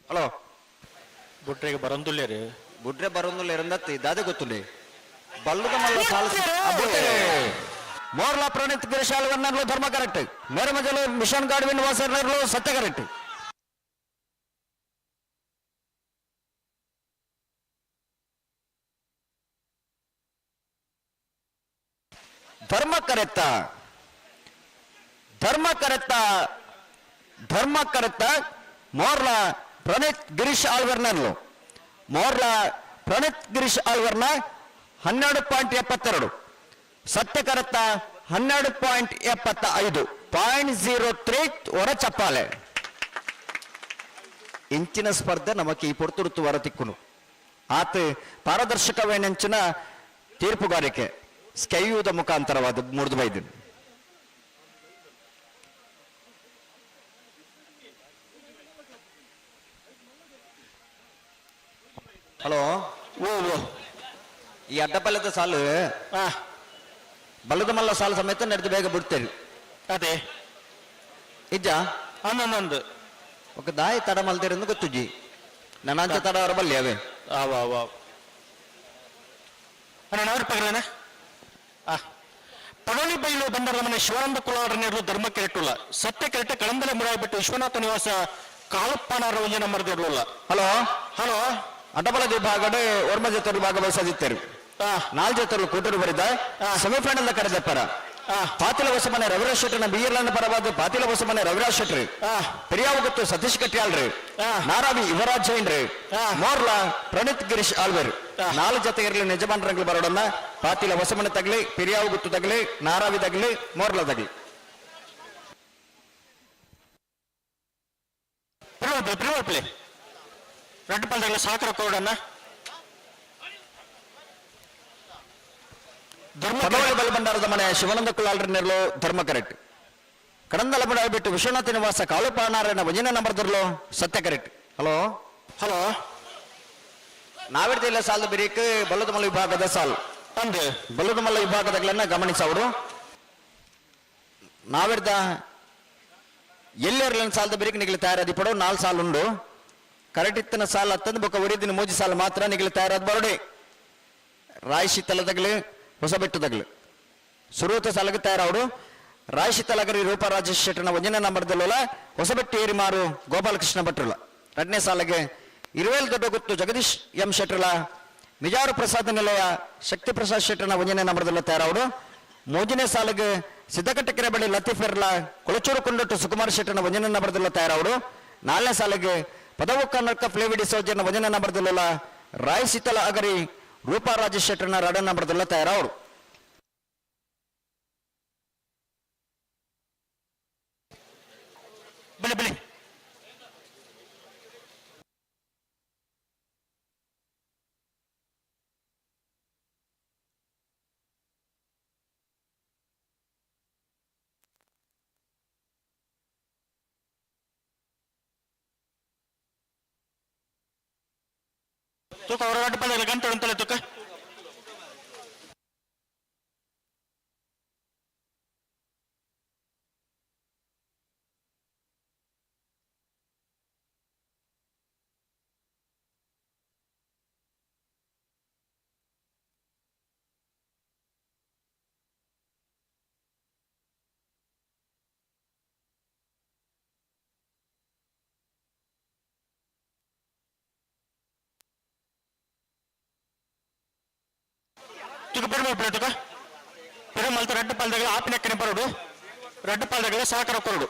ಹಲೋ ಬುಡ್ರೆಗೆ ಬರಂದುಲ್ಲೇರು ಬುಡ್ರೆ ಬರಂದುಲ್ಲೇರಂದತ್ತಿ ದಾದೆ ಗೊತ್ತುಂಡೆ ಬಲ್ಲುದ ಮಲ್ಲ ಸಾಲ ಮೋರ್ಲಾ ಪ್ರಣೀತ್ ಗಿರಿಶಾಲ್ ವನ್ನರ್ಲು ಧರ್ಮ ಕರೆಕ್ಟ್ ಮೇರೆ ಮಜಲು ಮಿಷನ್ ಗಾಡ್ವಿನ್ ವಾಸರ್ನರ್ಲು ಸತ್ಯ ಕರೆಕ್ಟ್. ಧರ್ಮಕರೆತ್ತ ಧರ್ಮಕರೆತ್ತ ಧರ್ಮಕರೆತ್ತ ಮೋರ್ಲ ಪ್ರಣೀತ್ ಗಿರೀಶ್ ಆಳ್ವರ್ನರ್ಲು ಮೋರ್ಲ ಪ್ರಣೀತ್ ಗಿರೀಶ್ ಆಳ್ವರ್ನ 12.72 ಸತ್ಯಕರತ್ತ 12.75 0.03 ಹೊರ ಚಪ್ಪಾಲೆ. ಇಂಚಿನ ಸ್ಪರ್ಧೆ ನಮಕ್ ಈ ಪೊರ್ತುರುತ್ತು ವರ ತಿಕ್ಕುನು ಆತ ಪಾರದರ್ಶಕವೇನೆಂಚಿನ ತೀರ್ಪುಗಾರಿಕೆ ಸ್ಕೈಯುವುದ ಮುಖಾಂತರವಾದ ಮುರಿದು ಬೈದಿನ. ಹಲೋ ಓ ಓ ಈ ಅಡ್ಡಪಲ್ಲದ ಸಾಲು ಬಲ್ಲದ ಮಲ್ಲ ಸಾಲು ಸಮೇತ ನಡೆದು ಬೇಗ ಬಿಡ್ತೇವೆ. ಅದೇ ಇಜ್ಜ ಅನ್ನೊಂದು ఒక ದಾಯಿ ತಡ ಮಲ್ದಿರಂದು ಗೊತ್ತುಜಿ ನನಾಂಚ ತಡ ಅವರ ಬಲ್ಲಿ ಅವೇ ಆವ ಆವ ಅಣ್ಣ ಅವ್ರ ಪಗಲೇನ ಪಡೋಲಿ ಬೈಲು ಬಂದರ ಮನೆ ಶಿವಾನಂದ ಕುಲಾಡನೇರು ಧರ್ಮ ಕೆರೆಟುಲ್ಲ ಸತ್ಯ ಕೆರೆಟ ಕಳಂದಲೆ ಮುರಾಯ್ಬಿಟ್ಟು ವಿಶ್ವನಾಥ ನಿವಾಸ ಕಾಲಪ್ಪನಾರ ಒಂಜನ ಮರದಿರಲಿಲ್ಲ. ಹಲೋ ಹಲೋ ಅಡ್ಡಬಲದ ವಿಭಾಗಡೆ ಒರ್ಮ ಜೊತೆ ಭಾಗವಹಿಸದಿತ್ತರು ನಾಲ್ ಜೊತೆ ಕೂಟರು ಬರಿದ ಸೆಮಿಫೈನಲ್ ಕರೆದಪ್ಪರ ಪಾತಿಲ ಹೊಸಮನೆ ರವಿರಾಜ್ ಶೆಟ್ಟರ್ನ ಬಿಎಲ್ ಪರವಾದ ಪಾತಿಲ ಹೊಸಮನೆ ರವಿರಾಜ್ ಶೆಟ್ಟರ್ ಪೆರಿಯಾವಗುತ್ತು ಸತೀಶ್ ಕಟ್ಯಾಳ್ರಿ ನಾರಾವಿ ಯುವರಾಜ್ ಜೈನ್ರಿ ಮೋರ್ಲಾ ಪ್ರಣೀತ್ ಗಿರೀಶ್ ಆಲ್ವೇರ್ ನಾಲ್ಕು ಜೊತೆ ಇರಲಿ ನಿಜಮಾನರಂಗ್ಲು ಬರೋಡನ್ನ ಪಾತಿಲ ಹೊಸಮನೆ ತಗಲಿ ಪೆರಿಯಾವಗುತ್ತು ತಗಲಿ ನಾರಾವಿ ತಗಲಿ ಮೋರ್ಲಾ ತಗಲಿ. ರೆಡ್ ಪಲ್ದಗಳ ಸಾಕರ ಕೋಡನ್ನ ಪದವಳಿ ಬಲಭಂಡಾರದ ಮನೆ ಶಿವಾನಂದ ಕುಲಾಲ್ರ ನೆರಳು ಧರ್ಮ ಕರೆಕ್ಟ್ ಕಡಂದಲ ಬಿಟ್ಟು ವಿಶ್ವನಾಥ ನಿವಾಸ ಕಾಳುಪಾನಾರಾಯಣ ವಜನ ನಂಬರ್ದರ್ಲು ಸತ್ಯ ಕರೆಕ್ಟ್. ಹಲೋ ಹಲೋ ನಾವಿಡ್ತಿಲ್ಲ ಸಾಲದ ಬಿರಿಕ್ ಬಲ್ಲದಮಲ್ಲ ವಿಭಾಗದ ಸಾಲು ಅಂದು ಬಲ್ಲದಮಲ್ಲ ವಿಭಾಗದಗಳನ್ನ ಗಮನಿಸವರು ನಾವಿರ್ದ ಎಲ್ಲೆರ್ಲನ್ ಸಾಲದ ಬಿರಿಕ್ ನಿಗಲಿ ತಯಾರಾದಿ ಪಡೋ ನಾಲ್ ಸಾಲು ಉಂಡು ಕರೆಕ್ಟ್ ಇತ್ತನ ಸಾಲ ಹತ್ತಂದು ಬೊಕ್ಕ ಒರಿದಿನ ಮೂಜಿ ಸಾಲ ಮಾತ್ರ ನಿಗಲಿ ತಯಾರಾದ ಬರೋಡಿ ರಾಯಶಿ ತಲದಗಲಿ ಹೊಸಬೆಟ್ಟು ತಗಲು ಸುರೂತ ಸಾಲಗೆ ತಯಾರವರು ರಾಯಶಿ ತಲಗರಿ ರೂಪ ರಾಜೇಶ್ ಶೆಟ್ಟರ್ನ ಒಂದನೇ ನಂಬರ್ದಲ್ಲ ಹೊಸಬೆಟ್ಟು ಏರಿಮಾರು ಗೋಪಾಲಕೃಷ್ಣ ಭಟ್ರುಲ ಎರಡನೇ ಸಾಲಿಗೆ ಇರುವೇಲ್ ದೊಡ್ಡಗುತ್ತು ಜಗದೀಶ್ ಎಂ ಶೆಟ್ಟರ್ಲ ಮಿಜಾರು ಪ್ರಸಾದ್ ನಿಲಯ ಶಕ್ತಿ ಪ್ರಸಾದ್ ಶೆಟ್ಟರ್ನ ಒಂದನೇ ನಂಬರ್ದಲ್ಲ ತಯಾರವರು ಮೂರನೇ ಸಾಲಿಗೆ ಸಿದ್ದಕಟ್ಟೆಕೆರೆ ಬಳಿ ಲತೀಫ್ ಎರ್ಲ ಕೊಳಚೂರು ಕೊಂಡೊಟ್ಟು ಸುಕುಮಾರ್ ಶೆಟ್ಟರ್ನ ಒಂದನೇ ನಂಬರ್ದಲ್ಲ ತಯಾರವರು ನಾಲ್ಕನೇ ಸಾಲಿಗೆ ಪದವು ಕನ್ನಡಕ ಫ್ಲೇವಿಡಿ ಸೌಜರ್ನ ಒಂದನೇ ನಂಬರ್ದಲ್ಲ ರಾಯ್ ಶೀತಲ ಅಗರಿ ರೂಪಾ ರಾಜೇಶ್ ಶೆಟ್ಟರ್ನ ಎರಡನೇ ನಂಬರ್ದಲ್ಲ ತಯಾರವರು. ಬಲಿ ಬಲಿ ತೂಕ ಅವರ ಅಡ್ಡ ಪಲ್ಲೆ ಗಂಟೆ ಉಂಟಲ್ಲ ತೂಕ ತುಕ ಪೆರುಮಲ್ ಪ್ಲೇಟ್ ತುಕ ಪೆರುಮಲ್ತ ರಡ್ಡು ಪಾಲ್ದಗಳ ಆಪಿನಕ್ಕನೆ ಬರೋಡು ರಡ್ಡು ಪಾಲ್ದಗಳ ಸಹಕಾರ ಕೊರಡು.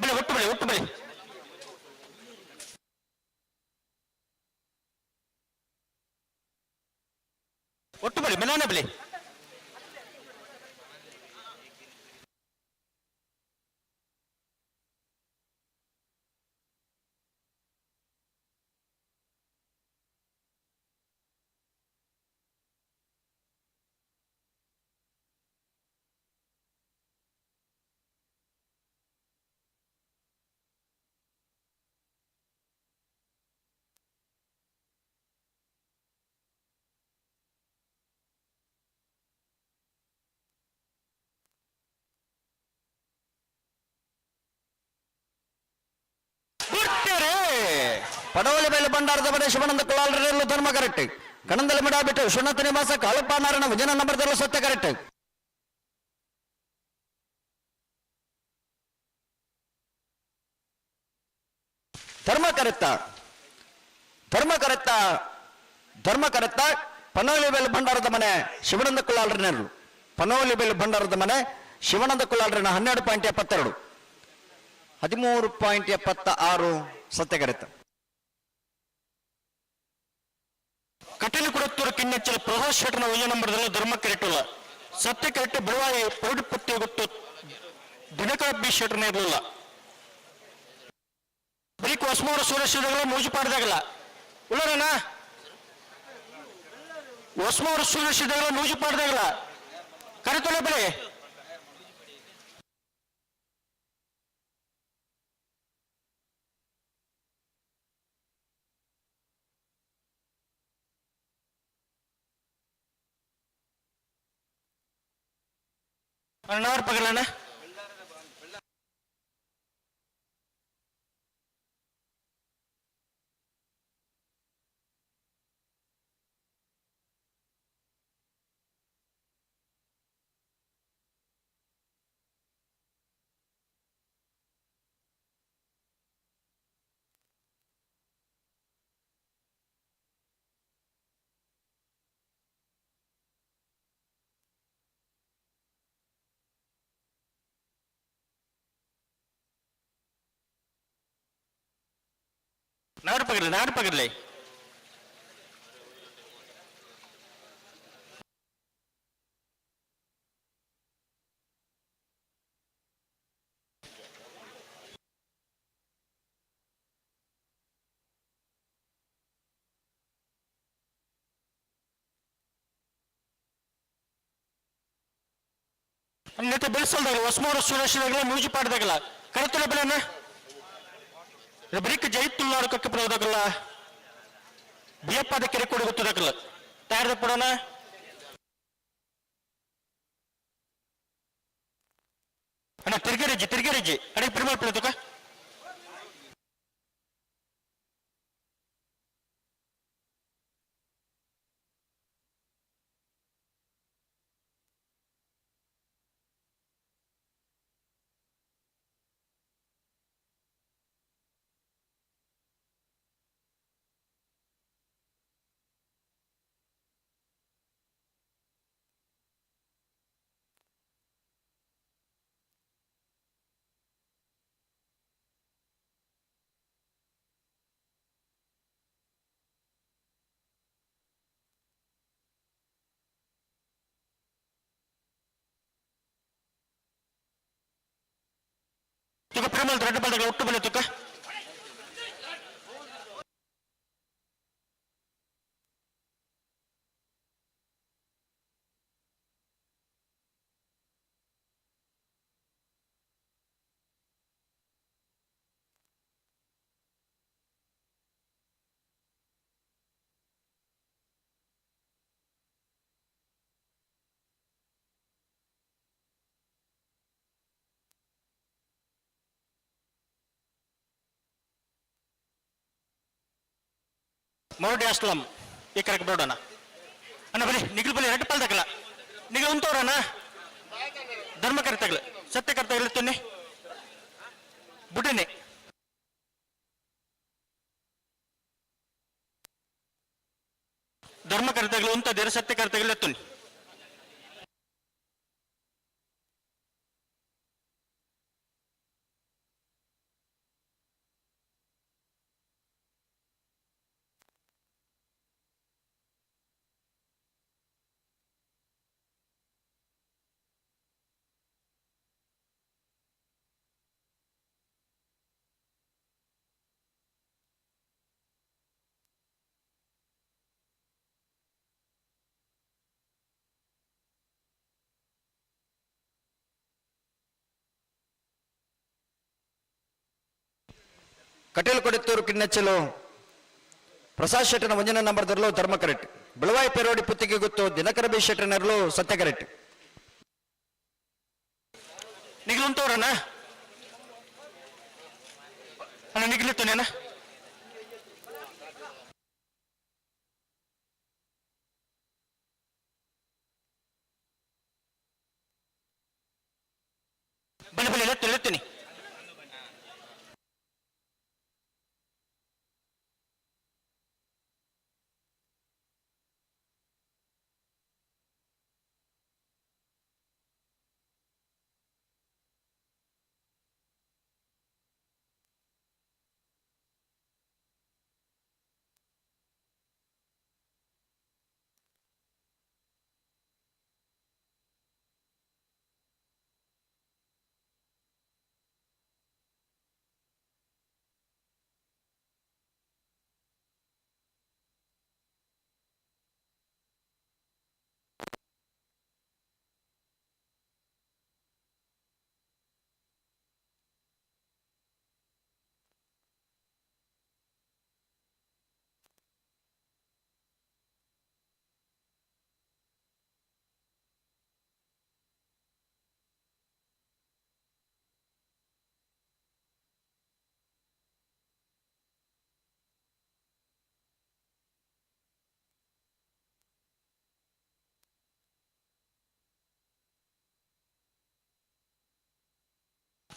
ಬಳಿ ಒಟ್ಟು ಬಳಿ ಒಟ್ಟು ಬಳಿ ಒಟ್ಟು ಬಳಿ ಮೆಲಾನೆ ಬಳಿ. ಪಡವಲಿ ಬೈಲು ಭಂಡಾರದ ಬಡೆ ಶಿವಾನಂದ ಕುಲಾಲರಲ್ಲೂ ಧರ್ಮ ಕರೆಕ್ಟ್ ಕಣಂದಲ ಮಿಡ ಬಿಟ್ಟು ವಿಶ್ವನಾಥ ನಿವಾಸ ಕಾಳಪ್ಪ ನಾರಾಯಣ ವಿಜಯನ ನಂಬರ್ದಲ್ಲೂ ಸತ್ಯ ಕರೆಕ್ಟ್. ಧರ್ಮಕರೆತ್ತ ಧರ್ಮಕರೆತ್ತ ಧರ್ಮಕರೆತ್ತ ಪನೋಲಿ ಬೆಲ್ ಭಂಡಾರದ ಮನೆ ಶಿವನಂದ ಕುಳ್ಳಾಲ್ರನೇರು ಪನೋಲಿ ಬೆಲ್ ಭಂಡಾರದ ಮನೆ ಶಿವನಂದ ಕುಳ್ಳಾಲ್ರನ 12.72 13.76 ಸತ್ಯಕರೆತ್ತ. ಕಟೀಲು ಕೊಡತ್ತೂರು ಕಿನ್ನಚ್ಚಲ ಪ್ರಭಾಸ್ ಶೆಟ್ಟರ್ನ ಒಂಜಿ ನಂಬರ್ದಲ್ಲಿ ಧರ್ಮ ಕೆರೆಟುಲ್ಲ ಸತ್ಯ ಕೆರೆಟು ಬಿಳುವಾಯಿ ಪೌಡಿಪತ್ತಿ ಗೊತ್ತು ದಿನಕರ ಬಿ ಶೆಟ್ಟರ್ನ ಇರಲಿಲ್ಲ. ಬರೀಕ್ ಹೊಸಮೂರು ಸೂರ್ಯಶ್ರೀದಾಗಲ ಮೂಜುಪಾಡ್ದಾಗಲ ಉಳ್ಳರಣ್ಣ ಹೊಸಮೂರು ಸೂರ್ಯಶ್ರೀದಾಗಲ ಮೂಜುಪಾಡ್ದಾಗಲ ಕರೆತೊಲೆ ಬೆಲೆ ಅಣ್ಣವ್ರ ಪಗಲಣ್ಣ. ನಾಡು ಪಗಡ್ಲಿ ನಾಡು ಪಗಡ್ಲಿ. ನೆತ್ತ ಬೆಳೆಸಲ್ದಾಗಲ ಹೊಸಮೂರು ಸುರೇಶದಾಗಲ ಮೂಜಿ ಪಾಡ್ದಾಗಲ ಕರೆತೊಲೆ ಬೆಲೆನ ಬರೀಕ್ ಜೈತುಲ್ಲಾಡು ಕಕ್ಕ ಬರೋದಾಗಲ್ಲ ಬಿಯಪ್ಪಾದ ಕೆರೆ ಕೊಡು ಗೊತ್ತದಾಗಲ್ಲ ತಯಾರದ ಪಡೋಣ. ಅಣ್ಣ ತಿರ್ಗರೆಜ್ಜಿ ತಿರ್ಗರೆಜ್ಜಿ ಅಡೆ ಪ್ರಿಮಲ್ ಪಿಳತಕ ತುಕ ಪ್ರೇಮಲ್ ರೆಡ್ ಬಲ್ದಾಗ ಒಟ್ಟು ಬಲೆ ತುಕ ಮರೋಡಿ ಅಸ್ಲಂ ಈ ಕರೆಕ್ ಬೋಡೋಣ ಅಣ್ಣ ಬಲಿ ನಿಗಲ್ ಬಲಿ ರೆಡ್ ಪಲ್ದಾಗಲ್ಲ ನಿಗಲ್ ಉಂತವ್ರಣ್ಣ ಧರ್ಮಕರ್ತಗಳು ಸತ್ಯಕರ್ತಗಳು ತುನ್ನಿ ಬುಡ್ಡಿನಿ ಧರ್ಮಕರ್ತಗಳು ಉಂತದಿರ ಸತ್ಯಕರ್ತಗಳು ತುನ್ನಿ. ಕಟೀಲು ಕೊಡಿತ್ತೂರು ಕಿಣ್ಣೆಚ್ಚಲು ಪ್ರಸಾದ್ ಶೆಟ್ಟನ ಒಂಜನೇ ನಂಬರ್ ದರ್ಲು ಧರ್ಮ ಕರೆಕ್ಟ್ ಬೆಳವಾಯಿ ಪೇರೋಡಿ ಪುತ್ತಿಗೆ ಗೊತ್ತು ದಿನಕರ ಬಿ ಶೆಟ್ಟನರ್ಲು ಸತ್ಯ ಕರೆಕ್ಟ್. ನಿಗಲ್ ಉಂತವ್ರಣ್ಣ ಅಣ್ಣ ನಿಗಲಿತ್ತು ನೇನ ಬಲಿ ಬಲಿ ಎತ್ತು ಎತ್ತುನಿ.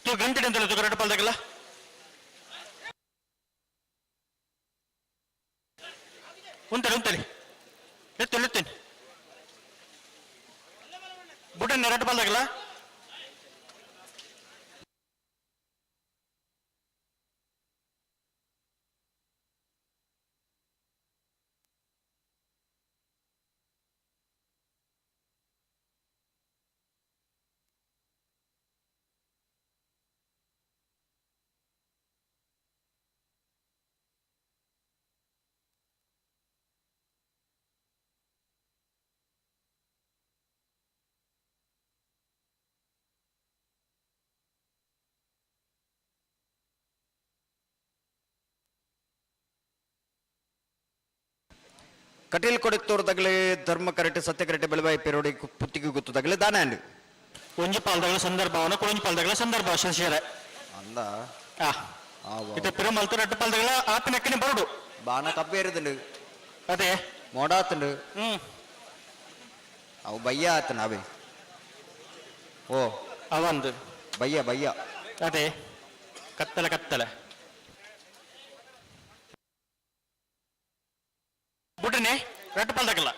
ತೂ ಗಂಟೆ ಅಂತಲ್ಲ ತೂ ರಡ್ಡು ಪಾಲ್ದಾಗಲ್ಲ. ಉಂತಲಿ ಉಂತಲಿ ಎತ್ತು ಎತ್ತೇನೆ ಬುಡನ್ ರಡ್ಡು ಪಾಲ್ದಾಗಲ್ಲ. ಕಟೀಲ್ ಕೊಡಿತ್ತೂರು ತಗಲಿ ಧರ್ಮ ಕರೆಟೆ ಸತ್ಯ ಕರೆಟೆ ಬೆಳಬಾಯಿ ಪೆರೋಡಿ ಪುತ್ತಿಗೆ ಗೊತ್ತು ತಗಲಿ ದಾನ ಒಂಜಿ ಪಾಲ್ದಗಳ ಸಂದರ್ಭವನ್ನ ಒಂಜಿ ಪಾಲ್ದಗಳ ಸಂದರ್ಭ ಶಶಿಯರ ಅಂದ ಇತ್ತೆ ಪಿರಮಲ್ತು ರಡ್ಡು ಪಾಲ್ದಗಳ ಆಪಿನಕ್ಕನೆ ಬರಡು ಬಾಣ ಕಬ್ಬೇರಿದುಂಡು ಅದೇ ಮೋಡಾತುಂಡು ಅವು ಬಯ್ಯ ಆತನ ಅವೇ ಓ ಅವಂದು ಬಯ್ಯ ಬಯ್ಯ ಅದೇ ಕತ್ತಲೆ ಕತ್ತಲೆ ಬುಡನೆ ರಡ್ಡು ಪಾಲ್ದಾಗಲ್ಲ.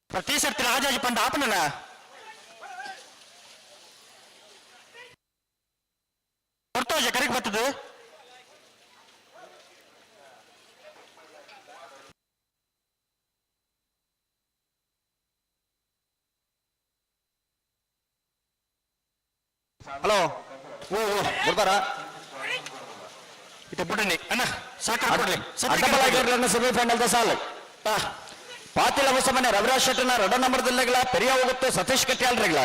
ಪ್ರತಿ ಸರ್ತಿ ರಾಜಾಜಿ ಪಂಡ ಆಪನಲ್ಲ. ಹೊರ್ತೋಜ ಕರೆಗೆ ಬರ್ತದೆ. ಹಲೋ ಓ ಓ ಬರ್ತಾರ ಇತ್ತೆ ಬುಡನೆ ಅಣ್ಣ ಸಾಕು ಕೊಡ್ಲಿ. ಅಡ್ಡಬಲಾಗಿರ್ಲನ್ನ ಸೆಮಿಫೈನಲ್ the ಸಾಲು ಪಾತಿಲ ಹೊಸಮನೆ ರವಿರಾಜ್ ಶೆಟ್ಟನ ರಡ ನಂಬರ್ ದಿಲ್ಲೆಗಳ ಪೆರಿಯ ಹೋಗುತ್ತೆ ಸತೀಶ್ ಕಟ್ಯಾಲ್ರೆಗಳ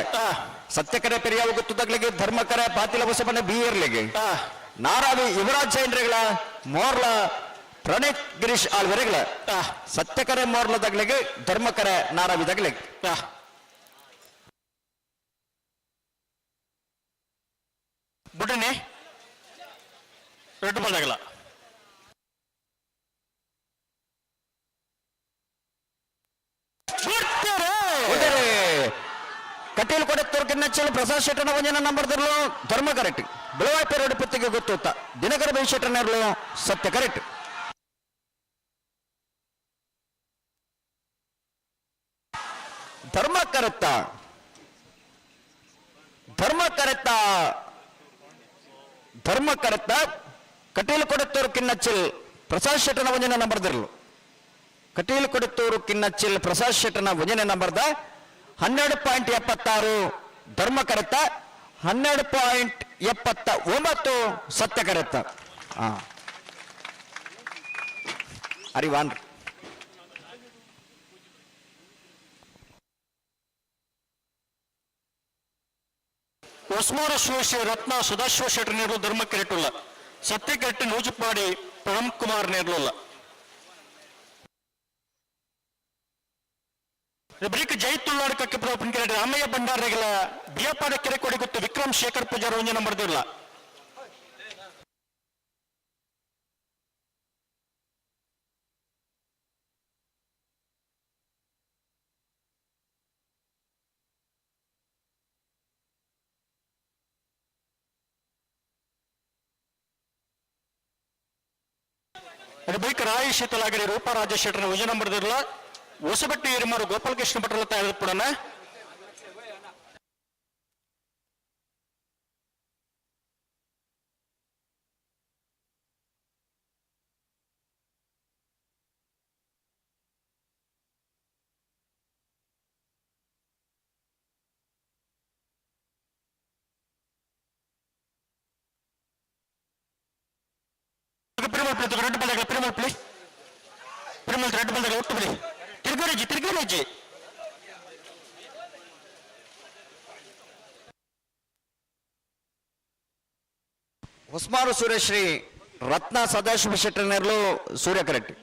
ಸತ್ಯಕರೆ ಪೆರಿಯ ಹೋಗುತ್ತದಗಳಿಗೆ ಧರ್ಮಕರೆ ಪಾತಿಲ ಹೊಸಮನೆ ಬಿ ಇರ್ಲಿಗೆ ನಾರಾವಿ ಯುವರಾಜ್ ಜೈನ್ರೆಗಳ ಮೋರ್ಲ ಪ್ರಣೀತ್ ಗಿರೀಶ್ ಆಳ್ವೆರೆಗಳ ಸತ್ಯಕರೆ ಮೋರ್ಲ ದಗ್ಲಿಗೆ ಧರ್ಮಕರೆ ನಾರಾವಿ ದಗ್ಲಿಗೆ. ಬುಡನೆ ರಡ್ಡು ಪಾಲ್ದಾಗಲ್ಲ. ಕಟೀಲ್ ಕೊಡೆತ್ತೂರು ಕಿನ್ನಚ್ಚಲು ಪ್ರಸಾದ್ ಶೆಟ್ಟನ ಒಂಜನ ನಂಬರ್ ದಿರ್ಲು ಧರ್ಮ ಕರೆಕ್ಟ್ ಬಿಳವಾಯಿ ಪೇರೋಡು ಪುತ್ತಿಗೆ ಗೊತ್ತುತ್ತ ದಿನಕರ ಬೈ ಶೆಟ್ಟನರ್ಲು ಸತ್ಯ ಕರೆಕ್ಟ್. ಧರ್ಮ ಕರೆತ್ತ ಧರ್ಮ ಕರೆತ್ತ ಧರ್ಮ ಕರೆತ್ತ ಕಟೀಲ್ ಕೊಡೆತ್ತೂರು ಕಿನ್ನಚ್ಚಿಲ್ ಪ್ರಸಾದ್ ಶೆಟ್ಟನ ಒಂಜನ ನಂಬರ್ ದಿರ್ಲು ಕಟೀಲ್ ಕೊಡೆತ್ತೂರು ಕಿನ್ನಚ್ಚಿಲ್ ಪ್ರಸಾದ್ ಶೆಟ್ಟನ ಒಂಜನೆ ನಂಬರ್ದ 12.76 ಧರ್ಮ ಕರೆತ 12.79 ಸತ್ಯ ಕರೆತ. ಅರಿವಾನ್ ಹೊಸ್ಮೂರ ಶ್ರೀ ರತ್ನ ಸುಧಾಶ್ವ ಶೆಟ್ಟರ್ ನೇರಲು ಧರ್ಮ ಕೆರೆಟುಲ್ಲ ಸತ್ಯ ಕೆರೆಟ್ಟು ನೂಜುಪಾಡಿ ಪ್ರಣಮ್ ಕುಮಾರ್ ನೇರ್ಲುಲ್ಲ. ಬಳಿಕ ಜೈತುಲ್ಲಾಡ್ ಕಕ್ಕಿಪುರ ಕೆರೆ ರಾಮಯ್ಯ ಭಂಡಾರಗಳ ಬಿಯಪಾಡ ಕೆರೆ ಕೊಡಿ ಗೊತ್ತು ವಿಕ್ರಮ್ ಶೇಖರ್ ಪೂಜಾರ್ ಒಂಜಿ ನಂಬರ್ ದಿರ್ಲ. ಬಳಿಕ ರಾಯಿ ಶೀತಲಾಗರಿ ರೂಪರಾಜ ಶೆಟ್ಟರ್ ಒಂಜಿ ನಂಬರ್ ದಿರ್ಲ. ಹೊಸಬಟ್ಟಿ ಹಿರಿಮರು ಗೋಪಾಲಕೃಷ್ಣ ಭಟ್ರ ತಯಾರಿಪುಡನ. ಪಿರಮಲ್ ಪ್ಲೇ ರೆಡ್ ಬಲ್ದಾಗ ಪಿರಮಲ್ ಪ್ಲೇ ಪಿರಮಲ್ ರೆಡ್ ಬಲ್ದಾಗ ಒಟ್ಟು ಬಿಡಿ ತಿರುಗೇರಜ್ಜಿ ತಿರುಗೇರಜ್ಜಿ. ಹೊಸ್ಮಾರು ಸೂರ್ಯಶ್ರೀ ರತ್ನ ಸದಾಶಿವ ಶೆಟ್ಟರ್ ನೆರ್ಲು ಸೂರ್ಯ ಕರೆಕ್ಟ್,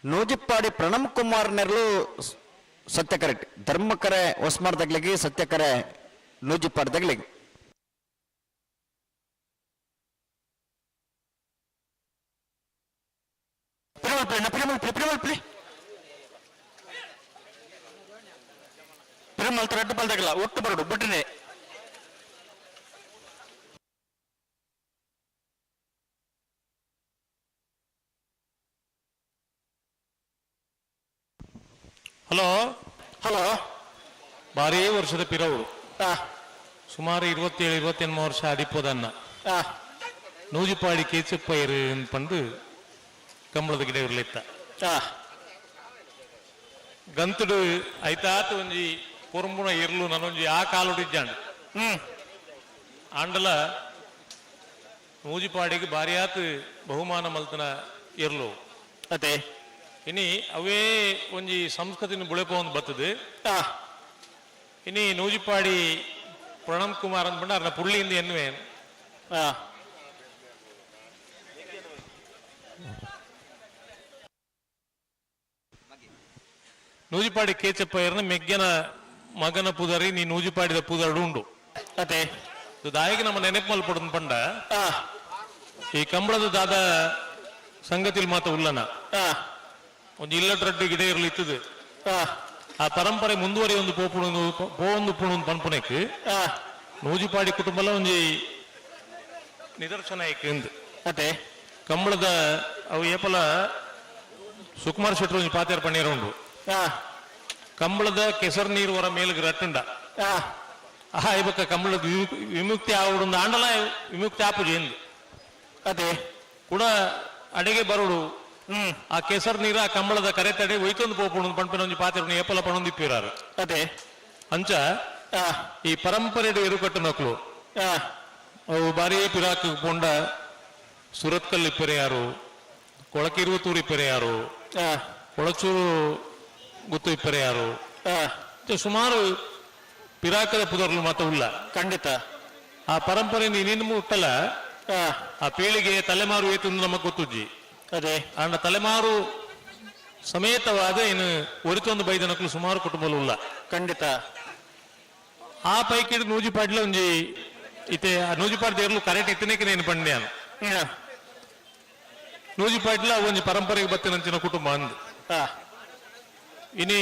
ನೂಜಿಪ್ಪಾಡಿ ಪ್ರಣಮ್ ಕುಮಾರ್ ನೆರ್ಲು ಸತ್ಯ ಕರೆಕ್ಟ್, ಧರ್ಮಕರೆ ಹೊಸ್ಮಾರ್ ತಗ್ಲಿಗೆ ಸತ್ಯಕರೆ ನೂಜಿಪ್ಪಾಡಿ ತಗ್ಲಿಗೆ. ಪಿರಮಲ್ ಪ್ಲೇ ಪಿರಮಲ್ ಪ್ಲೇ ಪಿರಮಲ್ ಪ್ಲೇ ಪಿರಮಲ್ ರೆಡ್ ಬಲ್ದಾಗಲ್ಲ ಒಟ್ಟು ಬರಡು ಬಿಟ್ಟನೆ. ಹಲೋ ಹಲೋ ಭಾರೀ ವರ್ಷದ ಪಿರವು ಸುಮಾರು 27 28 ವರ್ಷ ಅಡಿಪೋದನ್ನ ನೂಜಿಪಾಡಿ ಕೇಚಪ್ಪೈರು ಪಂದು ಕಂಬಳದ ಗಿಡ ಇರ್ಲಿತ್ತ ಗಂತುಡು ಐತಾತ ಒಂಜಿ ಪೊರ್ಂಬುನ ಇರ್ಲು ನಾನೊಂಜಿ ಆ ಕಾಲುಡಿಜ್ಜಾಂಡ್ ಆಂಡಲ ನೂಜಿಪಾಡಿಗೆ ಭಾರಿಯಾತ್ ಬಹುಮಾನ ಮಲ್ತನ ಇರ್ಲು ಅದೇ ಇನಿ ಅವೇ ಒಂಜಿ ಸಂಸ್ಕೃತಿನ ಬುಳೆಪ ಒಂದು ಬರ್ತದೆ. ಇನಿ ನೂಜಿಪಾಡಿ ಪ್ರಣಮ್ ಕುಮಾರ್ ಅಂದ್ಬಂಡ ಅರ್ನ ಪುಳ್ಳಿಯಿಂದ ಎನ್ನುವೆ. ನೂಜಿಪಾಡಿ ಕೇಚಪ್ಪಯ್ಯರ್ನ ಮೆಗ್ಗನ ಮಗನ ಪುದರಿ ನೀ ನೂಜಿಪಾಡಿದ ಪುದರ್ಡು ಉಂಡು. ಅದೇ ದಾಯಿಗೆ ನಮ್ಮ ನೆನಪು ಮಲ್ಪೊಡನ್ ಪಂಡ ಈ ಕಂಬಳದ ದಾದ ಸಂಗತಿಲ್ ಮಾತ ಉಲ್ಲನ ಒಂದು ಇಲ್ಲಟ್ರಡ್ಡು ಗಿಡ ಇರ್ಲಿ ಇತ್ತದು. ಆ ಪರಂಪರೆ ಮುಂದುವರಿ ಒಂದು ಪೋಪುಣ ಪೋವೊಂದು ಪುಣು ಪನ್ಪುನೆಕ್ ನೂಜಿಪಾಡಿ ಕುಟುಂಬಲ ಒಂಜಿ ನಿದರ್ಶನ ಐಕ್ ಇಂದು. ಅದೇ ಕಂಬಳದ ಅವು ಏಪಲ ಸುಕುಮಾರ್ ಶೆಟ್ಟರು ಒಂಜಿ ಪಾತೆರ್ ಪಣ್ಣೀರ ಉಂಡು. ಕಂಬಳದ ಕೆಸರು ನೀರು ಹೊರ ಮೇಲ್ಗ್ ರಟ್ಟುಂಡ ಆ ಇಬಕ್ಕ ಕಂಬಳದ ವಿಮುಕ್ತಿ ಆವಡು ಆಂಡಲ ವಿಮುಕ್ತಿ ಆಪುಜಿ ಎಂದು. ಅದೇ ಕೂಡ ಅಡಿಗೆ ಬರೋಡು ಆ ಕೆಸರು ನೀರ ಆ ಕಂಬಳದ ಕರೆ ತಡೆ ಒಯ್ತೊಂದು ಪೋಪುಣು ಪಣ್ಪಿನ ಒಂಜಿ ಪಾತೆರ ಏಪಲ ಪಣೊಂದು ಇಪ್ಪಿರಾರು. ಅದೇ ಅಂಚ ಈ ಪರಂಪರೆ ಎರುಕಟ್ಟು ನಕ್ಲು ಅವು ಬಾರಿ ಪಿರಾಕ್ ಪೊಂಡ ಸುರತ್ಕಲ್ ಇಪ್ಪರೆ ಯಾರು, ಕೊಳಕಿರುವತೂರು ಇಪ್ಪರೆ ಯಾರು, ಕೊಳಚೂರು ಗುತ್ತು ಇಪ್ಪರೆ ಯಾರು, ಸುಮಾರು ಪಿರಾಕದ ಪುದರ್ಲು ಮಾತ ಉಲ್ಲ. ಖಂಡಿತ ಆ ಪರಂಪರೆ ನೀನು ಮುಟ್ಟಲ ಆ ಪೀಳಿಗೆ ತಲೆಮಾರು ಏತಂದು ನಮಗ್ ಗೊತ್ತುಜ್ಜಿ. ಅದೇ ಅಂಡ ತಲೆಮಾರು ಸಮೇತವಾದ ಇನ್ನು ಒರಿತೊಂದು ಬೈದನಕ್ಲು ಸುಮಾರು ಕುಟುಂಬಲು ಉಲ್ಲ. ಖಂಡಿತ ಆ ಪೈಕಿ ನೂಜಿಪಾಡ್ಲ ಒಂಜಿ ಇತ್ತೆ ಆ ನೂಜಿಪಾಡ್ ದೇರ್ಲು ಕರೆಕ್ಟ್ ಇತ್ತನೇಕೆ ನೇನು ಪಂಡ್ಯಾನು ನೂಜಿಪಾಡ್ಲ ಒಂಜಿ ಪರಂಪರೆಗೆ ಬತ್ತಿನಂಚಿನ ಕುಟುಂಬ ಅಂದ್. ಇನಿ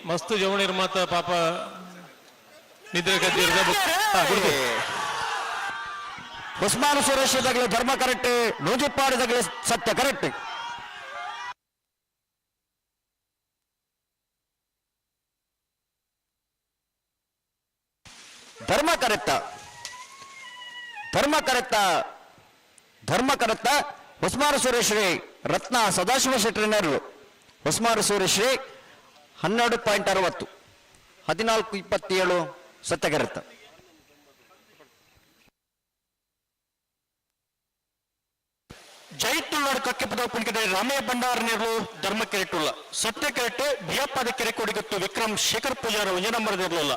ಮಸ್ತ್ ಜವಣಿರ್ ಮಾತ ಪಾಪ ನಿದ್ರೆ ಕಜ್ಜಿರ್ದ ಉಸ್ಮಾನ್ ಸುರೇಶ್ ದಗಲೆ ಧರ್ಮ ಕರೆಕ್ಟ್, ನೂಜಿಪ್ಪಾಡಿ ದಗಲೆ ಸತ್ಯ ಕರೆಕ್ಟ್. ಧರ್ಮ ಕರೆಕ್ಟ ಧರ್ಮ ಕರೆಕ್ಟ ಧರ್ಮ ಕರೆಕ್ಟ ಉಸ್ಮಾನ್ ಸುರೇಶ್ರೀ ರತ್ನ ಸದಾಶಿವ ಶೆಟ್ಟರ್ನರು ಉಸ್ಮಾನ್ ಸುರೇಶ್ರೀ 12.60 14.27 ಸತ್ಯಕರೆಕ್ತ. ಜೈತುಳ್ಳಾಡು ಕಕ್ಕೆಪದ ಪುಣ್ಕಡೆ ರಾಮಯ್ಯ ಭಂಡಾರ ನೇರ್ಲು ಧರ್ಮ ಕೆರೆಟುಲ್ಲ ಸತ್ಯ ಕೆರೆಟು ಬಿಯಪ್ಪದ ಕೆರೆ ಕೊಡಿಗತ್ತು ವಿಕ್ರಮ್ ಶೇಖರ್ ಪೂಜಾರ ಒಂಜ ನಂಬರ್ ನೇರ್ಲುಲ್ಲ.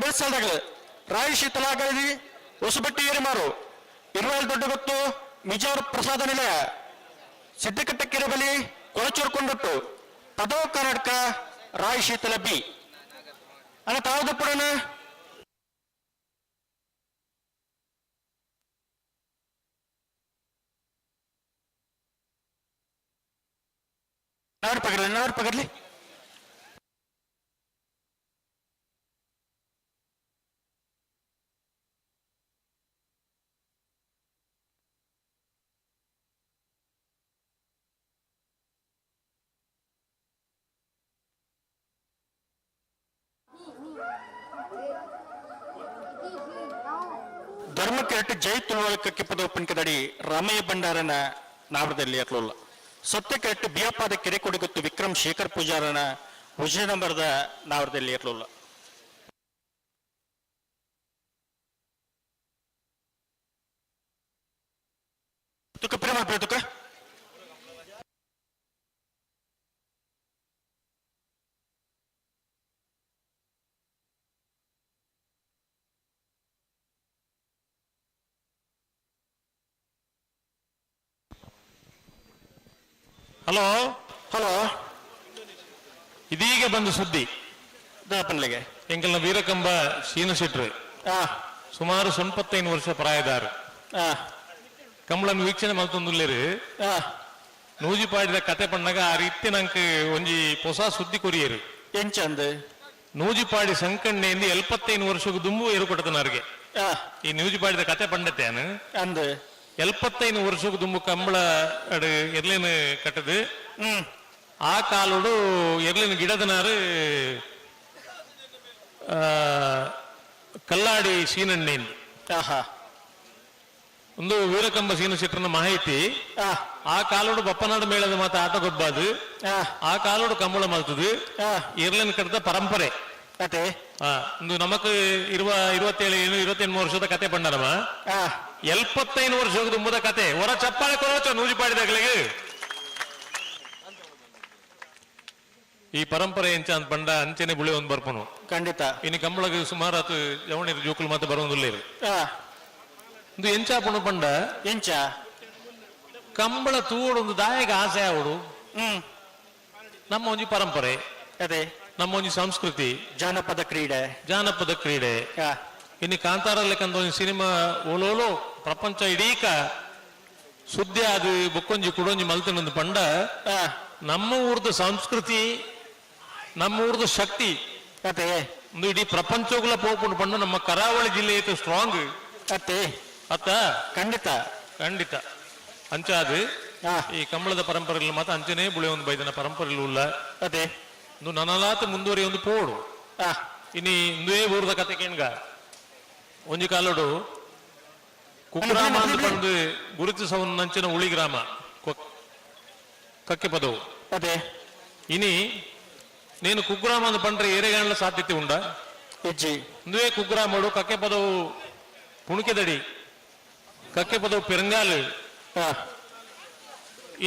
ಬೆಳೆಸಲ್ದಾಗಲೇ ರಾಯಿ ಶೀತಲಾಗಲಿ ಹೊಸಬಟ್ಟಿ ಏರಿಮಾರು ಇರುವಲ್ ದೊಡ್ಡಗೊತ್ತು ಮಿಜಾರ್ ಪ್ರಸಾದ ನಿಲಯ ಸಿದ್ದಕಟ್ಟ ಕೆರೆಬಲಿ ಕೊಳಚೂರು ಕೊಂಡೊಟ್ಟು ಪದವ ಕರ್ನಾಟಕ ರಾಯಿ ಶೀತಲ ಬಿ ಅಣ್ಣ ತಾವು ಪುಡಣ ನಾಡ್ ಪಗರ್ಲಿ ನಾಡ್ ಪಗರ್ಲಿ. ಧರ್ಮಕೆರಟ್ಟು ಜೈ ತುಳುವಳಕಕ್ಕೆ ಪದವು ಪುಣ್ಕದಡಿ ರಾಮಯ್ಯ ಭಂಡಾರನ ನಾವರದಲ್ಲಿ ಅಟ್ಲೋಲ್ಲ. ಸತ್ಯಕೆರಟ್ಟು ಬಿಯಪಾದ ಕೆರೆಕೊಡಿಗೊತ್ತು ವಿಕ್ರಮ್ ಶೇಖರ್ ಪೂಜಾರನ ವಿಜಯನಗರದ ನಾವರದಲ್ಲಿ ಅಟ್ಲೋಲ್ಲ. ತುಕ ಪ್ರೇಮ ತುಕ. ಹಲೋ ಹಲೋ, ಇದೀಗ ಬಂದ ಸುದ್ದಿ ದಾಪನ್ಲಿಗೆ ಎಂಕಲ್ನ ವೀರಕಂಬ ಶೀನ ಶೆಟ್ರು ಸುಮಾರು 85 ವರ್ಷ ಪ್ರಾಯದಾರು ಕಂಬಳನ್ ವೀಕ್ಷಣೆ ಮಲ್ತೊಂದುಲ್ಲೇರು. ನೂಜಿಪಾಡಿದ ಕತೆ ಪಣ್ಣಗ ಆ ರೀತಿ ನಂಕ್ ಒಂಜಿ ಹೊಸ ಸುದ್ದಿ ಕೊರಿಯರು. ಎಂಚಂದು ನೂಜಿಪಾಡಿ ಸಂಕಣ್ಣೆಯಿಂದ 75 ವರ್ಷಕ್ಕೆ ದುಂಬು ಎರುಕೊಟ್ಟತನಾರ್ಗೆ. ಈ ನೂಜಿಪಾಡಿದ ಕತೆ ಪಂಡತೇನು ಅಂದು 75 ವರ್ಷಕ್ಕೆ ದುಂಬು ಕಂಬಳ ಎರ್ಲೇನು ಕಟ್ಟದು. ಆ ಕಾಲೋಡು ಎರ್ಲಿನ ಗಿಡದನಾರು ಕಲ್ಲಾಡಿ ಸೀನಣ್ಣೆಂದು ಒಂದು ವೀರಕಂಬ ಸೀನ ಶೆಟ್ಟರನ ಮಾಹಿತಿ. ಆ ಕಾಲೋಡು ಬಪ್ಪನಾಡು ಮೇಳದ ಮಾತ ಆಟ ಗೊಬ್ಬಾದು, ಆ ಕಾಲೋಡು ಕಂಬಳ ಮಲ್ತದು, ಎರ್ಲಿನ ಕಟ್ಟದ ಪರಂಪರೆ. ಒಂದು ನಮಕ್ ಇರುವ 27 28 ವರ್ಷದ ಕತೆ ಪಂಡನಮ್ಮ. 75 ವರ್ಷದ ತುಂಬದ ಕತೆ. ಹೊರ ಚಪ್ಪಾಳೆ ಕೊರಚ ನೂಜಿಪಾಡಿದಾಗಲಿಗೆ. ಈ ಪರಂಪರೆ ಎಂಚ ಅಂತ ಪಂಡ ಅಂಚೆನೆ ಬುಳಿ ಒಂದು ಬರ್ಪನು ಖಂಡಿತ. ಇನ್ನು ಕಂಬಳಗೆ ಸುಮಾರು ಆತು ಜವಣಿರು ಜೋಕುಲು ಮಾತ್ರ ಬರೋದಿಲ್ಲ. ಒಂದು ಎಂಚ ಪುಣ ಪಂಡ ಎಂಚ ಕಂಬಳ ತೂಡು ಒಂದು ದಾಯಕ ಆಸೆ ಆವಡು. ನಮ್ಮ ಒಂಜಿ ಪರಂಪರೆ, ಅದೇ ನಮ್ಮ ಒಂಜಿ ಸಂಸ್ಕೃತಿ, ಜಾನಪದ ಕ್ರೀಡೆ, ಜಾನಪದ ಕ್ರೀಡೆ. ಇನ್ನು ಕಾಂತಾರಲ್ಲಕ್ಕಂತ ಒಂದು ಸಿನಿಮಾ ಓಲೋಲೋ ಪ್ರಪಂಚ ಇಡೀಕ ಸುದ್ದಿ ಅದು ಬೊಕ್ಕೊಂಜಿ ಕುಡೊಂಜಿ ಮಲ್ತನೊಂದು ಪಂಡ ನಮ್ಮ ಊರ್ದ ಸಂಸ್ಕೃತಿ, ನಮ್ಮ ಊರ್ದ ಶಕ್ತಿ ಅದೇ ಒಂದು ಇಡೀ ಪ್ರಪಂಚಗಳ ಪೋಪುಂಡು ಪಂಡ ನಮ್ಮ ಕರಾವಳಿ ಜಿಲ್ಲೆ ಇತ್ತು ಸ್ಟ್ರಾಂಗ್ ಅತ್ತೆ ಅತ್ತ ಖಂಡಿತ ಖಂಡಿತ. ಅಂಚಾದು ಈ ಕಂಬಳದ ಪರಂಪರೆ ಮಾತ್ರ ಅಂಚನೆ ಬುಳೆ ಒಂದು ಬೈದನ ಪರಂಪರೆ ಉಲ್ಲ. ಅದೇ ಒಂದು ನನಲಾತ ಮುಂದುವರಿ ಒಂದು ಪೋಡು. ಇನಿ ಇಂದುವೇ ಊರ್ದ ಕತೆ ಕೇಣ್ಗ ಒಂಜಿ ಕಾಲೋಡು ಕುಗ್ರಾಮ ಅಂತ ಬಂದು ಗುರುತಿಸವನ್ ಅಂಚಿನ ಉಳಿ ಗ್ರಾಮ ಕಕ್ಕೆ ಪದವು. ಅದೇ ಇನಿ నేను ಕುಗ್ರಾಮ ಅಂತ ಪಂಡ್ರೆ ಏರೆಗಾಣಲ ಸಾಧ್ಯತೆ ಉಂಡ. ಹೆಜ್ಜಿ ಇಂದುವೇ ಕುಗ್ರಾಮಡು ಕಕ್ಕೆ ಪದವು ಪುಣಕೆದಡಿ, ಕಕ್ಕೆ ಪದವು ಪೆರಂಗಾಲು.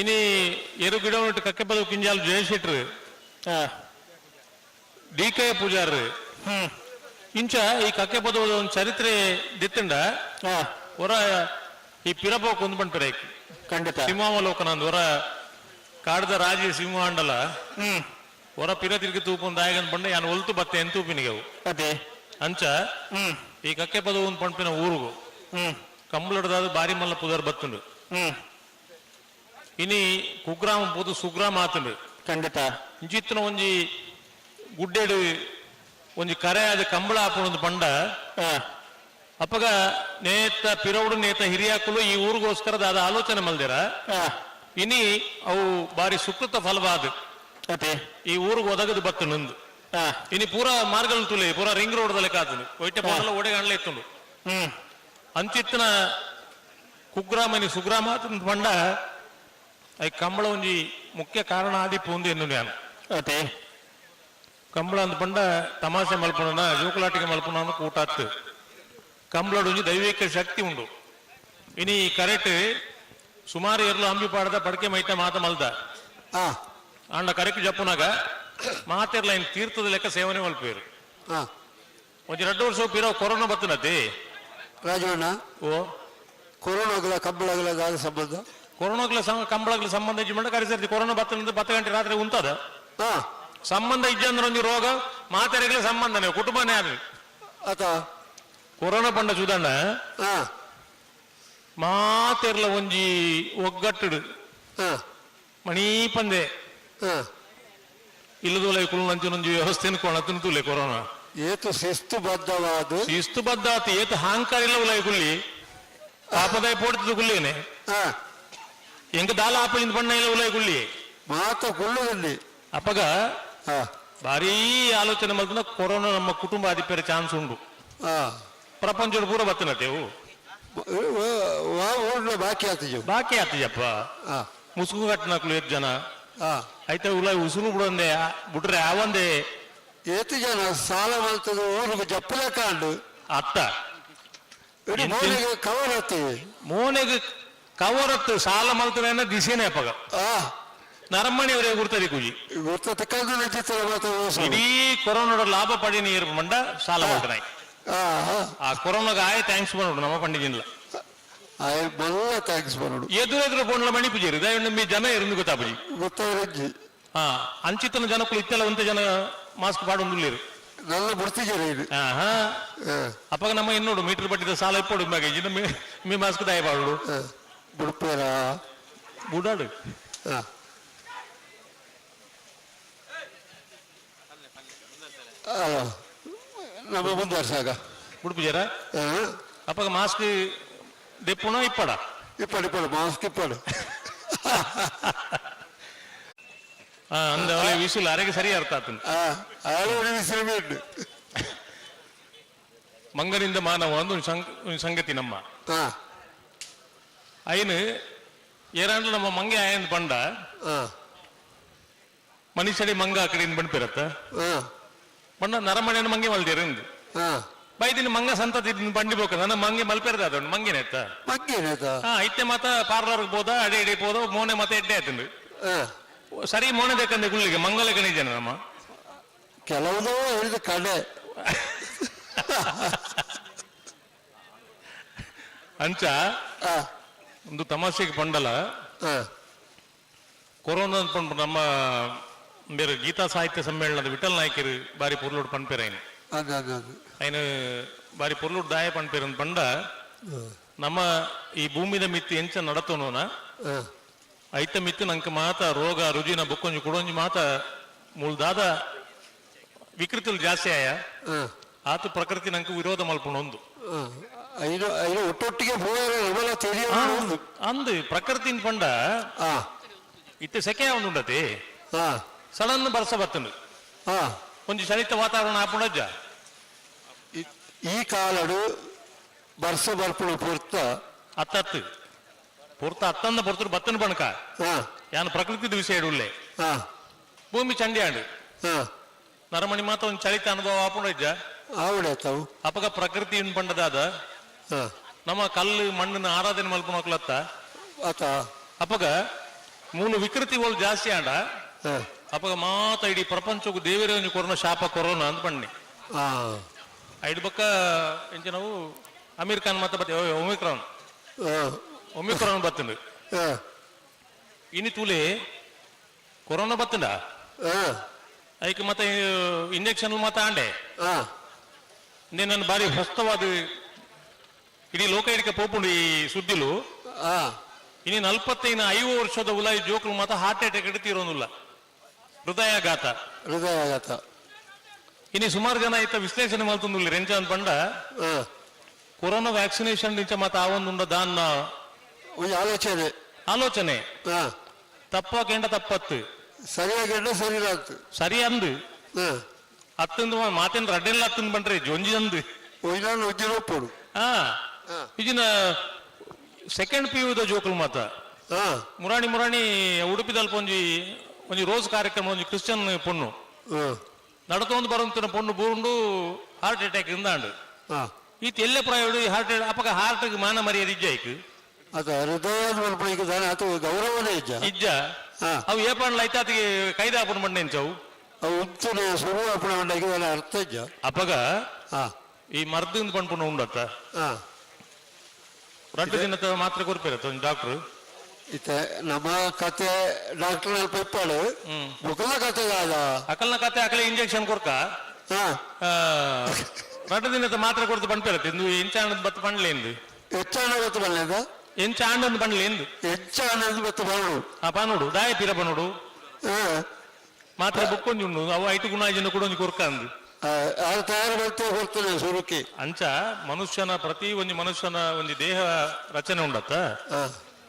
ಇನಿ ಎರು ಗಿಡ ಕಕ್ಕೆ ಪದವು ಕಿಂಜಾಲ್ ಜಯಶೆಟ್ರು, ಡಿ ಕೆ ಪೂಜಾರ್. ಇಂಚ ಈ ಕಕ್ಕೆ ಪದವು ಒಂದು ಚರಿತ್ರೆ ದಿತ್ತಂಡ ಹೊರ ಈ ಪಿರಬೋಕ್ ಒಂದು ಪಂಡ್ಪೆರೆ. ಖಂಡಿತ ಸಿಂಹಾವಲೋಕನ ಹೊರ ಕಾಡ್ದ ರಾಜ ಸಿಂಹಾಂಡಲ ಹೊರ ಪಿರ ತಿರುಗಿ ತೂಪು ದಾಯಗನ್ ಪಂಡ ಯಾನ್ ಒಲ್ತು ಬತ್ತೆ ಎಂತೂಪಿನಿಗೆ ಅವು. ಅದೇ ಅಂಚ ಈ ಕಕ್ಕೆ ಪದವು ಒಂದು ಪಂಪಿನ ಊರುಗು ಕಂಬಳದಾದ ಬಾರಿ ಮಲ್ಲ ಪುದರ್ ಬತ್ತುಂಡು. ಇನಿ ಕುಗ್ರಾಮ ಪೋದು ಸುಗ್ರಾಮ ಆತುಂಡು. ಖಂಡಿತ ಇಂಚಿತ್ತಿನ ಒಂಜಿ ಗುಡ್ಡೆಡು ಒಂಜಿ ಕರೆ ಆದ ಕಂಬಳ ಹಾಕೊಂಡು ಪಂಡ ಅಪ್ಪಗ ನೇತ ಪಿರೌಡು ನೇತ ಹಿರಿಯಾಕುಲು ಈ ಊರಿಗೋಸ್ಕರದ ಅದ ಆಲೋಚನೆ ಮಲ್ದಿರ. ಇನಿ ಅವು ಬಾರಿ ಸುಕೃತ ಫಲವಾದ ಈ ಊರಿಗೆ ಒದಗದು ಬತ್ತು ನಂದು. ಇನಿ ಪೂರಾ ಮಾರ್ಗಲ್ ತುಲೆ ಪೂರಾ ರಿಂಗ್ ರೋಡ್ ದಲ್ಲಿ ಕಾತುಂಡು ಒಯ್ಟೆ ಪೋಡಲ ಓಡೆಗಾಣ್ಲೆ ಇತ್ತುಂಡು. ಅಂಚಿತ್ತಿನ ಕುಗ್ರಾಮನಿ ಸುಗ್ರಾಮ ಪಂಡ I Kambala ಒಂಜಿ ಮುಖ್ಯ ಕಾರಣ ಆದಿ ಪೂಂದು ಎನ್ನು ನಾನು. ಅದೇ ಕಂಬಳ ಅಂದ ಪಂಡ ತಮಾಷೆ ಮಲ್ಪುನ ಜೋಕುಲಾಟಿಕೆ ಮಲ್ಪುನ ಕೂಟಾತ್ತು. ಕಂಬಳಡು ಒಂಜಿ ದೈವಿಕ ಶಕ್ತಿ ಉಂಡು. ಇನಿ ಕರೆಕ್ಟ್ ಸುಮಾರು ಎರ್ಲು ಅಂಬಿ ಪಾಡದ ಪಡಕೆ ಮೈತ ಮಾತ ಮಲ್ದ ಆಂಡ ಕರೆಕ್ಟ್ ಜಪ್ಪುನಾಗ ಮಾತೆರ್ಲ ಇನ್ ತೀರ್ಥದ ಲೆಕ್ಕ ಸೇವನೆ ಮಲ್ಪೇರು. ಒಂಜಿ 2 ವರ್ಷ ಪಿರೋ ಕೊರೋನಾ ಬತ್ತನತಿ ರಾಜಣ್ಣ. ಓ ಕೊರೋನಾಗಲ ಕಂಬಳಗಲ ದಾದ ಸಂಬಂಧ? ಕೊರೋನಾಗ್ಲ ಕಂಬಳಗ್ಲ ಸಂಬಂಧ ಇಜ್ಜಿ ಮಂಡ ಕರೆಸರ್ತಿ ಕೊರೋನಾ ಬತ್ತನಂತ 10 ಗಂಟೆ ರಾತ್ರಿ ಉಂತದ ಸಂಬಂಧ ಇಜ್ಜಿ ಅಂದ್ರೆ ಒಂಜಿ ರೋಗ ಮಾತೆರೆಗ್ಲ ಸಂಬಂಧನೇ ಕುಟುಂಬನೇ ಆದ್ರೆ ಆತ ಕೊರೋನಾ ಪಂಡ ಚೂದಣ್ಣ ಮಾತೆರ್ಲ ಒಂಜಿ ಒಗ್ಗಟ್ಟುಡು ಮಣೀ ಪಂದೆ ಇಲ್ಲದೋಲೆ ಕುಲ್ನಂಚಿನೊಂಜಿ ವ್ಯವಸ್ಥೆನ ಕೊಣತನ ತುಲೆ ಕೊರೋನಾ ಏತು ಶಿಸ್ತುಬದ್ಧವಾದ ಶಿಸ್ತುಬದ್ಧ ಆತು ಏತು ಹಾಂಕಾರ ಇಲ್ಲ ಉಲೈ ಕುಲ್ಲಿ ಪಾಪದಾಯ ಪೋಡ್ತದ ಕುಲ್ಲೇನೆ ಎಂಕ ದಾಲ ಆಪಳಿಂದ ಬಣ್ಣ ಇಲ್ಲ ಉಲೈ ಕುಲ್ಲಿ ಮಾತ ಕುಲ್ಲುದಲ್ಲಿ ಅಪ್ಪಗ ಭಾರೀ ಆಲೋಚನೆ ಮಲ್ತನ ಕೊರೋನಾ ನಮ್ಮ ಕುಟುಂಬ ಅಧಿಪೇರೆ ಚಾನ್ಸ್ ಉಂಡು. ಪ್ರಪಂಚದ ಪೂರ ಬತ್ತನತೆವು ಊರ್ನ ಬಾಕಿ ಆತಿಜ ಬಾಕಿ ಆತಿಜಪ್ಪ. ಮುಸುಕು ಕಟ್ಟನಕ್ಲು ಏತ್ ಜನ ಐತೆ ಉಲ ಉಸುರು ಬಿಡೊಂದೆ ಬಿಟ್ರೆ ಆವಂದೆ ಏತು ಜನ ಸಾಲ ಮಾಡ್ತದೆ ಊರಿಗೆ ಜಪ್ಪಲೆ ಕಾಂಡು. ಅತ್ತ ಮೋನೆಗೆ ಕವರ್ ಹತ್ತೀವಿ. ಮೋನೆಗೆ ಕವರ್ ಹತ್ತು ಸಾಲ ಮಲ್ತದೆ ದಿಸೇನೆ ಅಪ್ಪಗ. ನರಮಣಿಯವರೇ ಗುರ್ತದಿ ಕುಜಿ ಗುರ್ತ ಚಿತ್ರ. ಇಡೀ ಕೊರೋನಾದ ಲಾಭ ಪಡಿ ನೀರು ಮಂಡ ಸಾಲ ಮಾಡ್ತಾನೆ. ಆ ಕೊರೋನಾಗ ಆಯ thanks ಮಾಡೋಡು ನಮ್ಮ ಪಂಡಿಜಿನ್ಲ. ಆಯ ಮಲ್ಲ thanks ಮಾಡೋಡು. ಎದುರು ಎದುರು ಪೋಂಡ್ಲ ಮಣಿ ಪೂಜೆ ದಯ ಜನ ಇருந்து ಗೊತ್ತಾಪುಜಿ. ಗೊತ್ತಾಗಿ ಹಾ ಅಂಚಿತನ ಜನಕ್ಕೂ ಇತ್ತೆಲ್ಲ ಒಂತೆ ಜನ ಮಾಸ್ಕ್ ಪಾಡೊಂದುಲ್ಲೇರು. ನನ್ನ ಬಿಡ್ತಿದ್ದಾರೆ ಇದು. ಅಪ್ಪಾಗ ನಮ್ಮ ಇನ್ನೋಡು ಮೀಟರ್ ಪಟ್ಟಿದ ಸಾಲ ಇಪ್ಪಡು ಮಗ ಮೀ ಮಾಸ್ಕ್ ದಾಯ ಪಾಡು. ಬಿಡ್ಪೇರ ಬುಡಾಡು. ನಮ್ಮ ಮುಂದುವರ್ಸಾಗ ಬಿಡ್ಪುಜಾರ. ಅಪ್ಪಾಗ ಮಾಸ್ಕ್ ದೆಪ್ಪುಣ ಇಪ್ಪಡ ಇಪ್ಪಡು ಇಪ್ಪಡು ಮಾಸ್ಕ್ ಇಪ್ಪಡು. ಅಂದ ವಿಸಿಲ್ ಅರೆಗೆ ಸರಿ ಅರ್ಥ ಆತಂದು. ವಿಸಿಲು ಮಂಗನಿಂದ ಮಾನವ ಒಂದು ಸಂಗತಿ ನಮ್ಮ ಐನು ಏರಾಂಡ್ಲ ನಮ್ಮ ಮಂಗೆ ಆಯನ್ ಪಂಡ ಮನುಷ್ಯಡಿ ಮಂಗ ಆ ಕಡೆಯಿಂದ ಬಂಡ್ಪಿರತ್ತ ಬಣ್ಣ ನರಮಣೆಯನ್ನು ಮಂಗೆ ಮಲ್ದಿರಂದು ಬೈದಿನ ಮಂಗ ಸಂತತಿ ಬಂಡಿ ಬೋಕ ನನ್ನ ಮಂಗೆ ಮಲ್ಪೆರ್ದ ಅದೊಂದು ಮಂಗೆನೇತ ಮಂಗೇನೇತ. ಇತ್ತೆ ಮಾತ ಪಾರ್ಲರ್ಗೆ ಹೋದ ಅಡೆ ಇಡೆ ಹೋದ ಮೋನೆ ಮಾತ ಎಡ್ಡೆ ಆಯ್ತಂದು. ಸರಿ ಮೋನೆ ಬೇಕಂದ್ರೆ ಗುಳ್ಳಿಗೆ ಮಂಗಲ ಗಣಿಜನ ನಮ್ಮ ಕೆಲವುದೋ ಹೇಳಿದ ಕಡೆ ಅಂಚ ಒಂದು ತಮಾಷೆಗೆ ಪಂಡಲ ಕೊರೋನಾ ಪಂಡ ನಮ್ಮ ಬೇರೆ ಗೀತಾ ಸಾಹಿತ್ಯ ಸಮ್ಮೇಳನದ ವಿಠಲ್ ನಾಯ್ಕರು ಬಾರಿ ಪೊರ್ಲುಡ್ ಪನ್ಪೇರ ಐನು. ಐನು ಬಾರಿ ಪೊರ್ಲುಡ್ ದಾಯ ಪನ್ಪೇರ ಪಂಡ ನಮ್ಮ ಈ ಭೂಮಿದ ಮಿತ್ತಿ ಎಂಚ ನಡತೋನ ಐತ ಮಿತ್ತು ನಂಗೆ ಮಾತ ರೋಗ ರುಜಿನ ಬೊಕ್ಕೊಂಜಿ ಕುಡೊಂಜಿ ಮಾತ ಮುಳ್ದಾದ ವಿಕೃತಿಲು ಜಾಸ್ತಿ ಆಯ ಆತ ಪ್ರಕೃತಿ ನಂಗೆ ವಿರೋಧ ಮಲ್ಪುಣ ಒಂದು ಒಟ್ಟೊಟ್ಟಿಗೆ ಅಂದು ಪ್ರಕೃತಿನ ಪಂಡ ಇತ್ತೆ ಸೆಕೆ ಉಂಡತಿ ಸಡನ್ ಬರ್ಸ ಬತ್ತನು ಒಂಜಿ ಚಳಿತ ವಾತಾವರಣ ಆಪುಣಜ್ಜ. ಈ ಕಾಲಡು ಬರ್ಸ ಬರ್ಪುಣ ಪೂರ್ತ ಅತ್ತತ್ತು ಪೂರ್ತ ಅತ್ತಂದ ಪೊರ್ತರು ಬತ್ತನ ಬಣಕ ಯಾನ್ ಪ್ರಕೃತಿದ ವಿಷಯ ಉಳ್ಳೆ ಭೂಮಿ ಚಂಡಿಯಾಂಡು ನರಮಣಿ ಮಾತ ಒಂದು ಚಳಿತ ಅನುಭವ ಆಪುಣಜ್ಜ. ಅಪಗ ಪ್ರಕೃತಿ ಪಂಡದಾದ ನಮ್ಮ ಕಲ್ಲು ಮಣ್ಣನ್ನು ಆರಾಧನೆ ಮಲ್ಪುಣಕ್ಲತ್ತ ಅಪಗ ಮೂಲ ವಿಕೃತಿ ಒಳ್ ಜಾಸ್ತಿ ಆಂಡ ಅಪಗ ಮಾತ ಇಡೀ ಪ್ರಪಂಚಕ್ಕೂ ದೇವರೇ ಒಂಜಿ ಕೊರೋನಾ ಶಾಪ ಕೊರೋನಾ ಅಂತ ಬಣ್ಣಿ ಐದು ಬಕ್ಕ ಎಂಚ ನಾವು ಅಮೀರ್ ಖಾನ್ ಮತ್ತೆ ಬತ್ತೆ ಒಮಿಕ್ರಾನ್ ಒಮಿಕ್ರಾನ್ ಬತ್ತಂಡು ಇನಿ ತೂಲೆ ಕೊರೋನಾ ಬತ್ತಂಡ ಐಕ್ ಮತ್ತೆ ಇಂಜೆಕ್ಷನ್ ಮಾತ ಆಂಡೆ ನನ್ನ ಬಾರಿ ಹೊಸ್ತವಾದ ಇಡೀ ಲೋಕ ಇಡಿಕೆ ಪೋಪುಂಡು ಈ ಸುದ್ದಿಲು. ಇನಿ 45 ವರ್ಷದ ಉಲಾಯಿ ಜೋಕುಲು ಮಾತ ಹಾರ್ಟ್ ಅಟ್ಯಾಕ್ ತೀರೋನಿಲ್ಲ, ಹೃದಯಾಘಾತ ಹೃದಯಾಘಾತ. ಇನಿ ಸುಮಾರು ಜನ ಐತ ವಿಶ್ಲೇಷಣೆ ಮಲ್ತೊಂದುಲ್ಲ ರೆಂಚ ಅಂತ ಪಂಡ ಕೊರೋನಾ ವ್ಯಾಕ್ಸಿನೇಷನ್ ನಿಂಚ ಮಾತ ಆವೊಂದುಂಡ ದಾನ್ನ ಆಲೋಚನೆ ಆಲೋಚನೆ ತಪ್ಪ ಕೆಂಡ ತಪ್ಪತ್ತು ಸರಿಯಾಗಿ ಸರಿ ಸರಿ ಅಂದು ಅತ್ತಂದು ಮಾತೇನು ರಡ್ಡೆಲ್ಲ ಅತ್ತಂದು ಬಂಡ್ರೆ ಜೊಂಜಿ ಅಂದು ಒಜ್ಜಿ ಹಾ ಈಗಿನ ಸೆಕೆಂಡ್ ಪಿ ಯುದ ಜೋಕುಲು ಮಾತ ಮುರಾಣಿ ಮುರಾಣಿ ಉಡುಪಿದಲ್ಪ ಒಂಜಿ ಒಂಜಿ ರೋಸ್ ಕಾರ್ಯಕ್ರಮ ಒಂಜಿ ಕ್ರಿಶ್ಚಿಯನ್ ಪೊಣ್ಣು ನಡತೊಂದು ಬರುವಂತ ಪೊಣ್ಣು ಬೂರುಂಡು ಹಾರ್ಟ್ ಅಟ್ಯಾಕ್ ಇಂದಾಂಡು. ಈತ ಎಲ್ಲೆ ಪ್ರಾಯೋಡು ಹಾರ್ಟ್ ಅಪಗ ಹಾರ್ಟ್ ಮಾನ ಮರ್ಯಾದೆ ಇಜ್ಜ ಐಕ್ ಅದ ಹೃದಯ ಗೌರವನೇ ಇಜ್ಜ ಇಜ್ಜ ಅವು ಏಪಣ್ಲ ಐತೆ ಆತಿಗೆ ಕೈದಾಪುನ ಬಂಡೆ ಎಂಚವು ಅವು ಉಂಚನೆ ಸುರು ಅಪ್ಪಣ ಬಂಡೆಗೆ ಅರ್ಥ ಇಜ್ಜ. ಅಪಗ ಈ ಮರ್ದಿಂದ ಪಣ್ಪುಣ ಉಂಡತ್ತ ರಡ್ಡು ದಿನದ ಮಾತ್ರೆ ಕೊರ್ಪೇರತ್ತ ಒಂದು ಡಾಕ್ಟರ್. ಇತ್ತೆ ನಮ್ಮ ಕತೆ ಡಾಕ್ಟರ್ ಅಲ್ಪ ಇಪ್ಪಾಳು ಮುಖದ ಕತೆ ದಾದ ಅಕಲ್ನ ಕತೆ ಅಕಲೆ ಇಂಜೆಕ್ಷನ್ ಕೊರ್ಕ ರಡ್ಡು ದಿನದ ಮಾತ್ರೆ ಕೊಡ್ತು ಪಣ್ಪೇರತ್ತೆ ಇಂದು ಎಂಚಾಣದ ಬತ್ತು ಪಣ್ಲೇಂದು ಹೆಚ್ಚಾಣ ಬತ್ತು ಬಲ್ಲೇದ ಎಂಚಾಂಡಂದು ಪಣ್ಲೇಂದು ಹೆಚ್ಚಾಣದ ಬತ್ತು ಪಣ್ಣು ಆ ಪನೋಡು ದಾಯ ಪಿರ ಪನೋಡು ಮಾತ್ರೆ ಬುಕ್ಕೊಂಜಿ ಉಂಡು ಅವು ಐಟು ಗುಣಾಜಿನ ಕೂಡ ಒಂಜಿ ಕೊರ್ಕ ಅಂದು ತಯಾರು ಬರ್ತೇ ಕೊಡ್ತಾನೆ ಸುರುಕಿ. ಅಂಚ ಮನುಷ್ಯನ ಪ್ರತಿ ಒಂಜಿ ಮನುಷ್ಯನ ಒಂಜಿ ದೇಹ ರಚನೆ ಉಂಡತ್ತ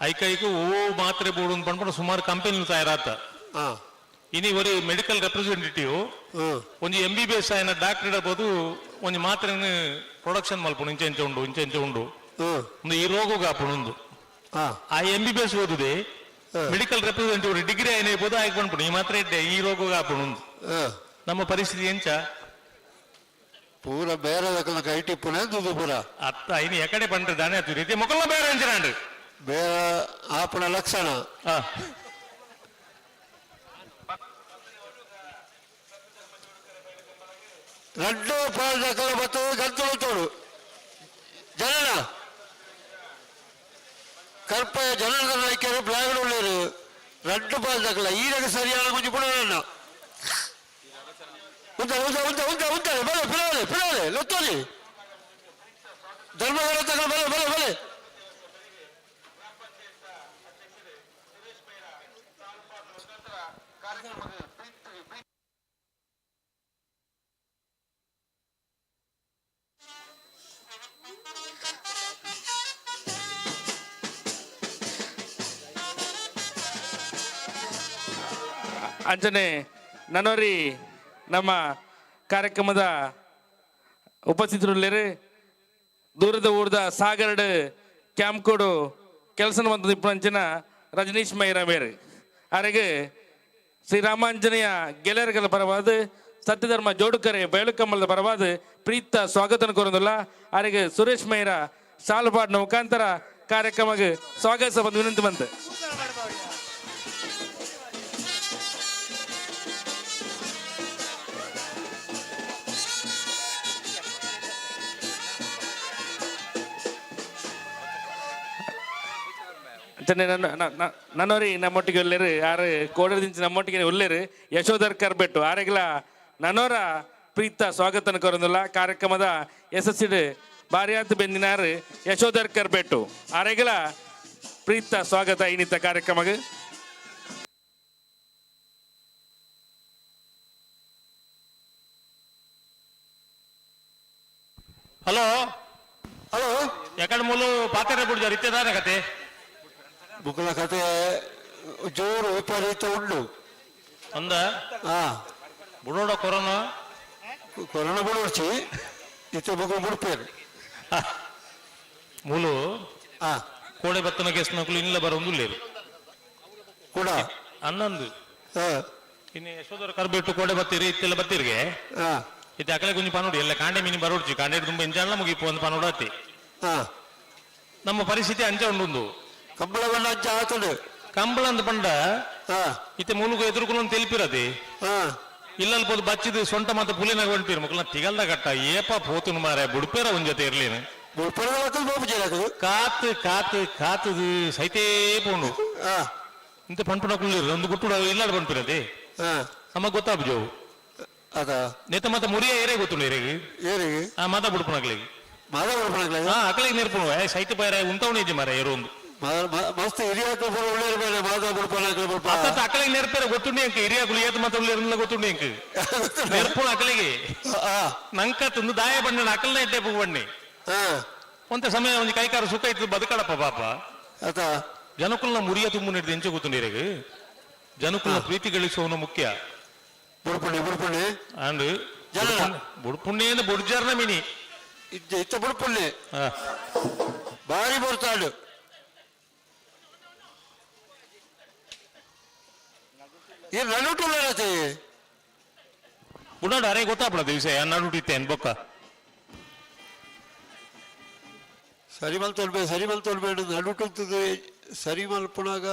ಐಕೈಕು ಓ ಮಾತ್ರೆ ಬೋಡು ಪಂಡ್ಪಂಡ ಸುಮಾರು ಕಂಪನಿ ತಯಾರಾತ. ಇನಿ ಒರಿ ಮೆಡಿಕಲ್ ರೆಪ್ರೆಸೆಂಟೇಟಿವ್ ಒಂಜಿ ಎಂ ಬಿ ಬಿ ಎಸ್ ಆಯ್ನ ಡಾಕ್ಟರ್ ಇಡಬಹುದು ಒಂಜಿ ಮಾತ್ರೆನ ಪ್ರೊಡಕ್ಷನ್ ಮಲ್ಪುಂಡು ಇಂಚೆ ಇಂಚೆ ಉಂಡು ಇಂಚೆ ಇಂಚೆ ಉಂಡು. ಈ ರೋಗ ಆಪುಂಡು ಆ ಎಂ ಬಿ ಬಿ ಎಸ್ ಓದುದೆ ಮೆಡಿಕಲ್ ರೆಪ್ರೆಸೆಂಟೇಟಿವ್ ಡಿಗ್ರಿ ಆಯ್ಬೋದು ಆಯ್ಕೆ ಪನ್ಪುಂಡು ಈ ಮಾತ್ರ ಇಡ್ಡೆ ಈ ರೋಗ ಆಪುಂಡು. ನಮ್ಮ ಪರಿಸ್ಥಿತಿ ಎಂಚ ಪೂರ ಬೇರೆ ಕೈ ಟಿಪ್ಪುನೆ ದುದು ಪೂರ ಅತ್ತ ಇನ್ನು ಎಕಡೆ ಪಂಡ್ರೆ ದಾನೆ ಆತು ರೀತಿ ಮೊಕಲ್ನ ಬೇರೆ ಅಂಚಿನಾಂಡು ಬೇರೆ ಆಪುನ ಲಕ್ಷಣ. ರಡ್ಡು ಪಾಲ್ದಕಲ ಬತ್ತು ಗಂತಲು ತೋಡು ಜನನ ಕರ್ಪಯ ಜನನ ನಾಯ್ಕರು ಬ್ಲಾಗಡ್ ಉಳ್ಳೇರು ರಡ್ಡು ಪಾಲ್ದಕಲ ಈರಗ ಸರಿಯಾದ ಕೊಂಚ ಪುಡೋಣ ಉಂಟ ಉಂಟ ಉಂಟ ಉಂಟ ಉಂಟಾರೆ ಬಲೆ ಪಿಲವಲೆ ಪಿಲವಲೆ ಲೊತ್ತೋಲಿ ಧರ್ಮಗಳ ತಗ ಬಲೆ ಬಲೆ ಬಲೆ ಅಂಚನೆ ನನೋರಿ ನಮ್ಮ ಕಾರ್ಯಕ್ರಮದ ಉಪಸ್ಥಿತರುಳ್ಳೇರು ದೂರದ ಊರದ ಸಾಗರಡ್ ಕ್ಯಾಂಪ್ಕೋಡು ಕೆಲಸ ಇಪ್ಪಂಚಿನ ರಜನೀಶ್ ಮೈರ ಮೇರು ಅರೆಗೆ ಶ್ರೀರಾಮಾಂಜನೇಯ ಗೆಳೆಯರ್ಗಳ ಪರವಾದ ಸತ್ಯಧರ್ಮ ಜೋಡುಕರೆ ಬಯಲುಕಮ್ಮಲದ ಪರವಾದ ಪ್ರೀತ ಸ್ವಾಗತ ಕೋರೊಂದುಲ್ಲ. ಅರೆಗೆ ಸುರೇಶ್ ಮೈರ ಸಾಲುಪಾಡಿನ ಮುಖಾಂತರ ಕಾರ್ಯಕ್ರಮಕ್ಕೆ ಸ್ವಾಗತ ಬಂದು ವಿನಂತಿ ಬಂತು. ನನ್ನೋರಿ ನಮ್ಮೊಟ್ಟಿಗೆ ಉಳ್ಳೇರು ಯಾರು ಕೋಡದಿಂಚ ನಮ್ಮೊಟ್ಟಿಗೆ ಉಳ್ಳೇರು ಯಶೋಧರ್ ಕರ್ಬೆಟ್ಟು ಆರೆಗ್ಲ ನನ್ನೋರ ಪ್ರೀತ ಸ್ವಾಗತನ ಕೋರಂದುಲ್ಲ. ಕಾರ್ಯಕ್ರಮದ ಯಶಸ್ಸಿಡು ಬಾರಿಯಾತ್ ಬೆಂದಿನಾರು ಯಶೋಧರ್ ಕರ್ಬೆಟ್ಟು ಆರೆಗ್ಲ ಪ್ರೀತ ಸ್ವಾಗತ ಇನ್ನಿತ ಕಾರ್ಯಕ್ರಮಕ್ಕೆ. ಹಲೋ ಹಲೋ ಯಾಕಡೆ ಮೂಲು ಪಾತ್ರೆ ಬಿಡ್ಜಾರ ಇತ್ತದಾನೆ ಕತೆ ಬುಕ್ಕಲ ಕತೆ ಜೋರು ವಿಪರೀತ ಉಂಡು ಅಂದ ಬುಡೋಡ ಕೊರೋನಾ ಕೊರೋನಾ ಬುಡೋಡ್ಚಿ ಇತ್ತೆ ಬುಕ್ಕ ಬುಡ್ಪೇರು ಮೂಲು ಕೋಡೆ ಬತ್ತನ ಕೇಸ್ನಕುಲು ಇಲ್ಲ ಬರೋದು ಲೇರು ಕೂಡ ಅನ್ನಂದು ಇನ್ನು ಯಶೋಧರ ಕರ್ಬಿಟ್ಟು ಕೋಡೆ ಬತ್ತೀರಿ ಇತ್ತೆಲ್ಲ ಬತ್ತೀರಿಗೆ ಇತ್ತೆ ಅಕಲೆ ಗುಂಜಿ ಪನೋಡಿ ಎಲ್ಲ ಕಾಂಡೆ ಮೀನು ಬರೋಡ್ಚಿ ಕಾಂಡೆ ತುಂಬ ಇಂಚಾಣ ಮುಗಿಪು ಒಂದು ಪನೋಡು ಅತ್ತಿ ನಮ್ಮ ಪರಿಸ್ಥಿತಿ ಅಂಚ ಉಂಡು ಕಂಬಳ ಬಣ್ಣ ಅಂಚ ಆತುಂಡು ಕಂಬಳ ಅಂದ ಪಂಡ ಇತ್ತೆ ಮೂಲಕ ಎದುರುకులు తెలిపిరది ಇಲ್ಲಲ್ಲಿ ಪೋದು ಬಚ್ಚಿದು ಸೊಂಟ ಮತ್ತೆ ಪುಲಿನಾಗ ಹೊಂಟಿರು ಮಕ್ಕಳ ತಿಗಲ್ದ ಕಟ್ಟ ಏಪ ಪೋತುನು ಮಾರೆ ಬುಡ್ಪೇರ ಒಂದ್ ಜೊತೆ ಇರ್ಲೇನು ಕಾತು ಕಾತು ಕಾತದು ಸೈತೇ ಪೋಂಡು ಇಂತ ಪಂಪುನ ಕುಳ್ಳಿರು ಒಂದು ಗುಟ್ಟು ಇಲ್ಲಾಡ್ ಪಂಪಿರದೆ ನಮಗ್ ಗೊತ್ತಾಪು ಅದ ನೇತ ಮತ್ತೆ ಮುರಿಯ ಏರೇ ಗೊತ್ತುಂಡು ಏರಿಗೆ ಏರಿಗೆ ಆ ಮಾತಾ ಬುಡ್ಪುನ ಅಕ್ಲಿಗೆ ಮಾತಾ ಬುಡ್ಪುನ ಹಾ ಅಕ್ಲಿಗೆ ನೆರ್ಪುನು ಸೈತ ಪೈರ ಉಂತವಣ ಇಜ್ಜಿ ಮಾರ ಏರು ಒಂದು ಮಸ್ತ್ ಹಿರಿಯಾಕ್ಲು ಪೂರ ಉಳ್ಳೇರು ಮೇಲೆ ಮಾತಾ ಬುಡ್ಪುನ ಅಕ್ಲು ಬುಡ್ಪ ಅತ್ತ ಅಕ್ಲಿಗೆ ನೆರ್ಪೇರ ಗೊತ್ತುಂಡು ಎಂಕ್ ಹಿರಿಯಾಕುಲು ಏತ್ ಮಾತ ಉಳ್ಳೇರು ಗೊತ್ತುಂಡು ಎಂಕ್ ನೆರ್ಪುಣ ಅಕ್ಲಿಗೆ ನಂಕ ತಂದು ದಾಯ ಬಣ್ಣ ಅಕಲ್ನ ಇಟ್ಟೆ ಬಣ್ಣಿ ಒಂತ ಸಮಯ ಒಂದು ಕೈಕಾರ ಸುಖ ಇತ್ತು ಬದುಕಡಪ್ಪ ಪಾಪ. ಅತ ಜನಕುಲ್ನ ಮುರಿಯ ತುಂಬು ನಡೆದು ಎಂಚ ಗೊತ್ತುಂಡು ಇರೆಗ್ ಜನಕುಲ್ನ ಪ್ರೀತಿ ಗಳಿಸುವವನು ಮುಖ್ಯ. ಬುಡ್ಪುಣಿ ಬುಡ್ಪುಣಿ ಅಂಡ್ ಬುಡ್ಪುಣ್ಣಿ ಅಂದ್ರೆ ಬುಡ್ಜಾರ್ನ ಮಿನಿ ಇತ್ತ ಬುಡ್ಪುಣ್ಣಿ ಬಾರಿ ಬರ್ತಾಡು. ಈ ನಡುಟು ಬುಡಾಡು ಅರೆ ಗೊತ್ತಾಪಡ ವಿಷಯ ನಡುಟಿತ್ತೇನ್ ಬೊಕ್ಕ ಸರಿ ಮಲ್ತೊಲ್ಬೆ ಸರಿ ಮಲ್ತೊಲ್ಬೇಡ ನಡುಟುಂತದೆ ಸರಿ ಮಲ್ಪುಣಾಗ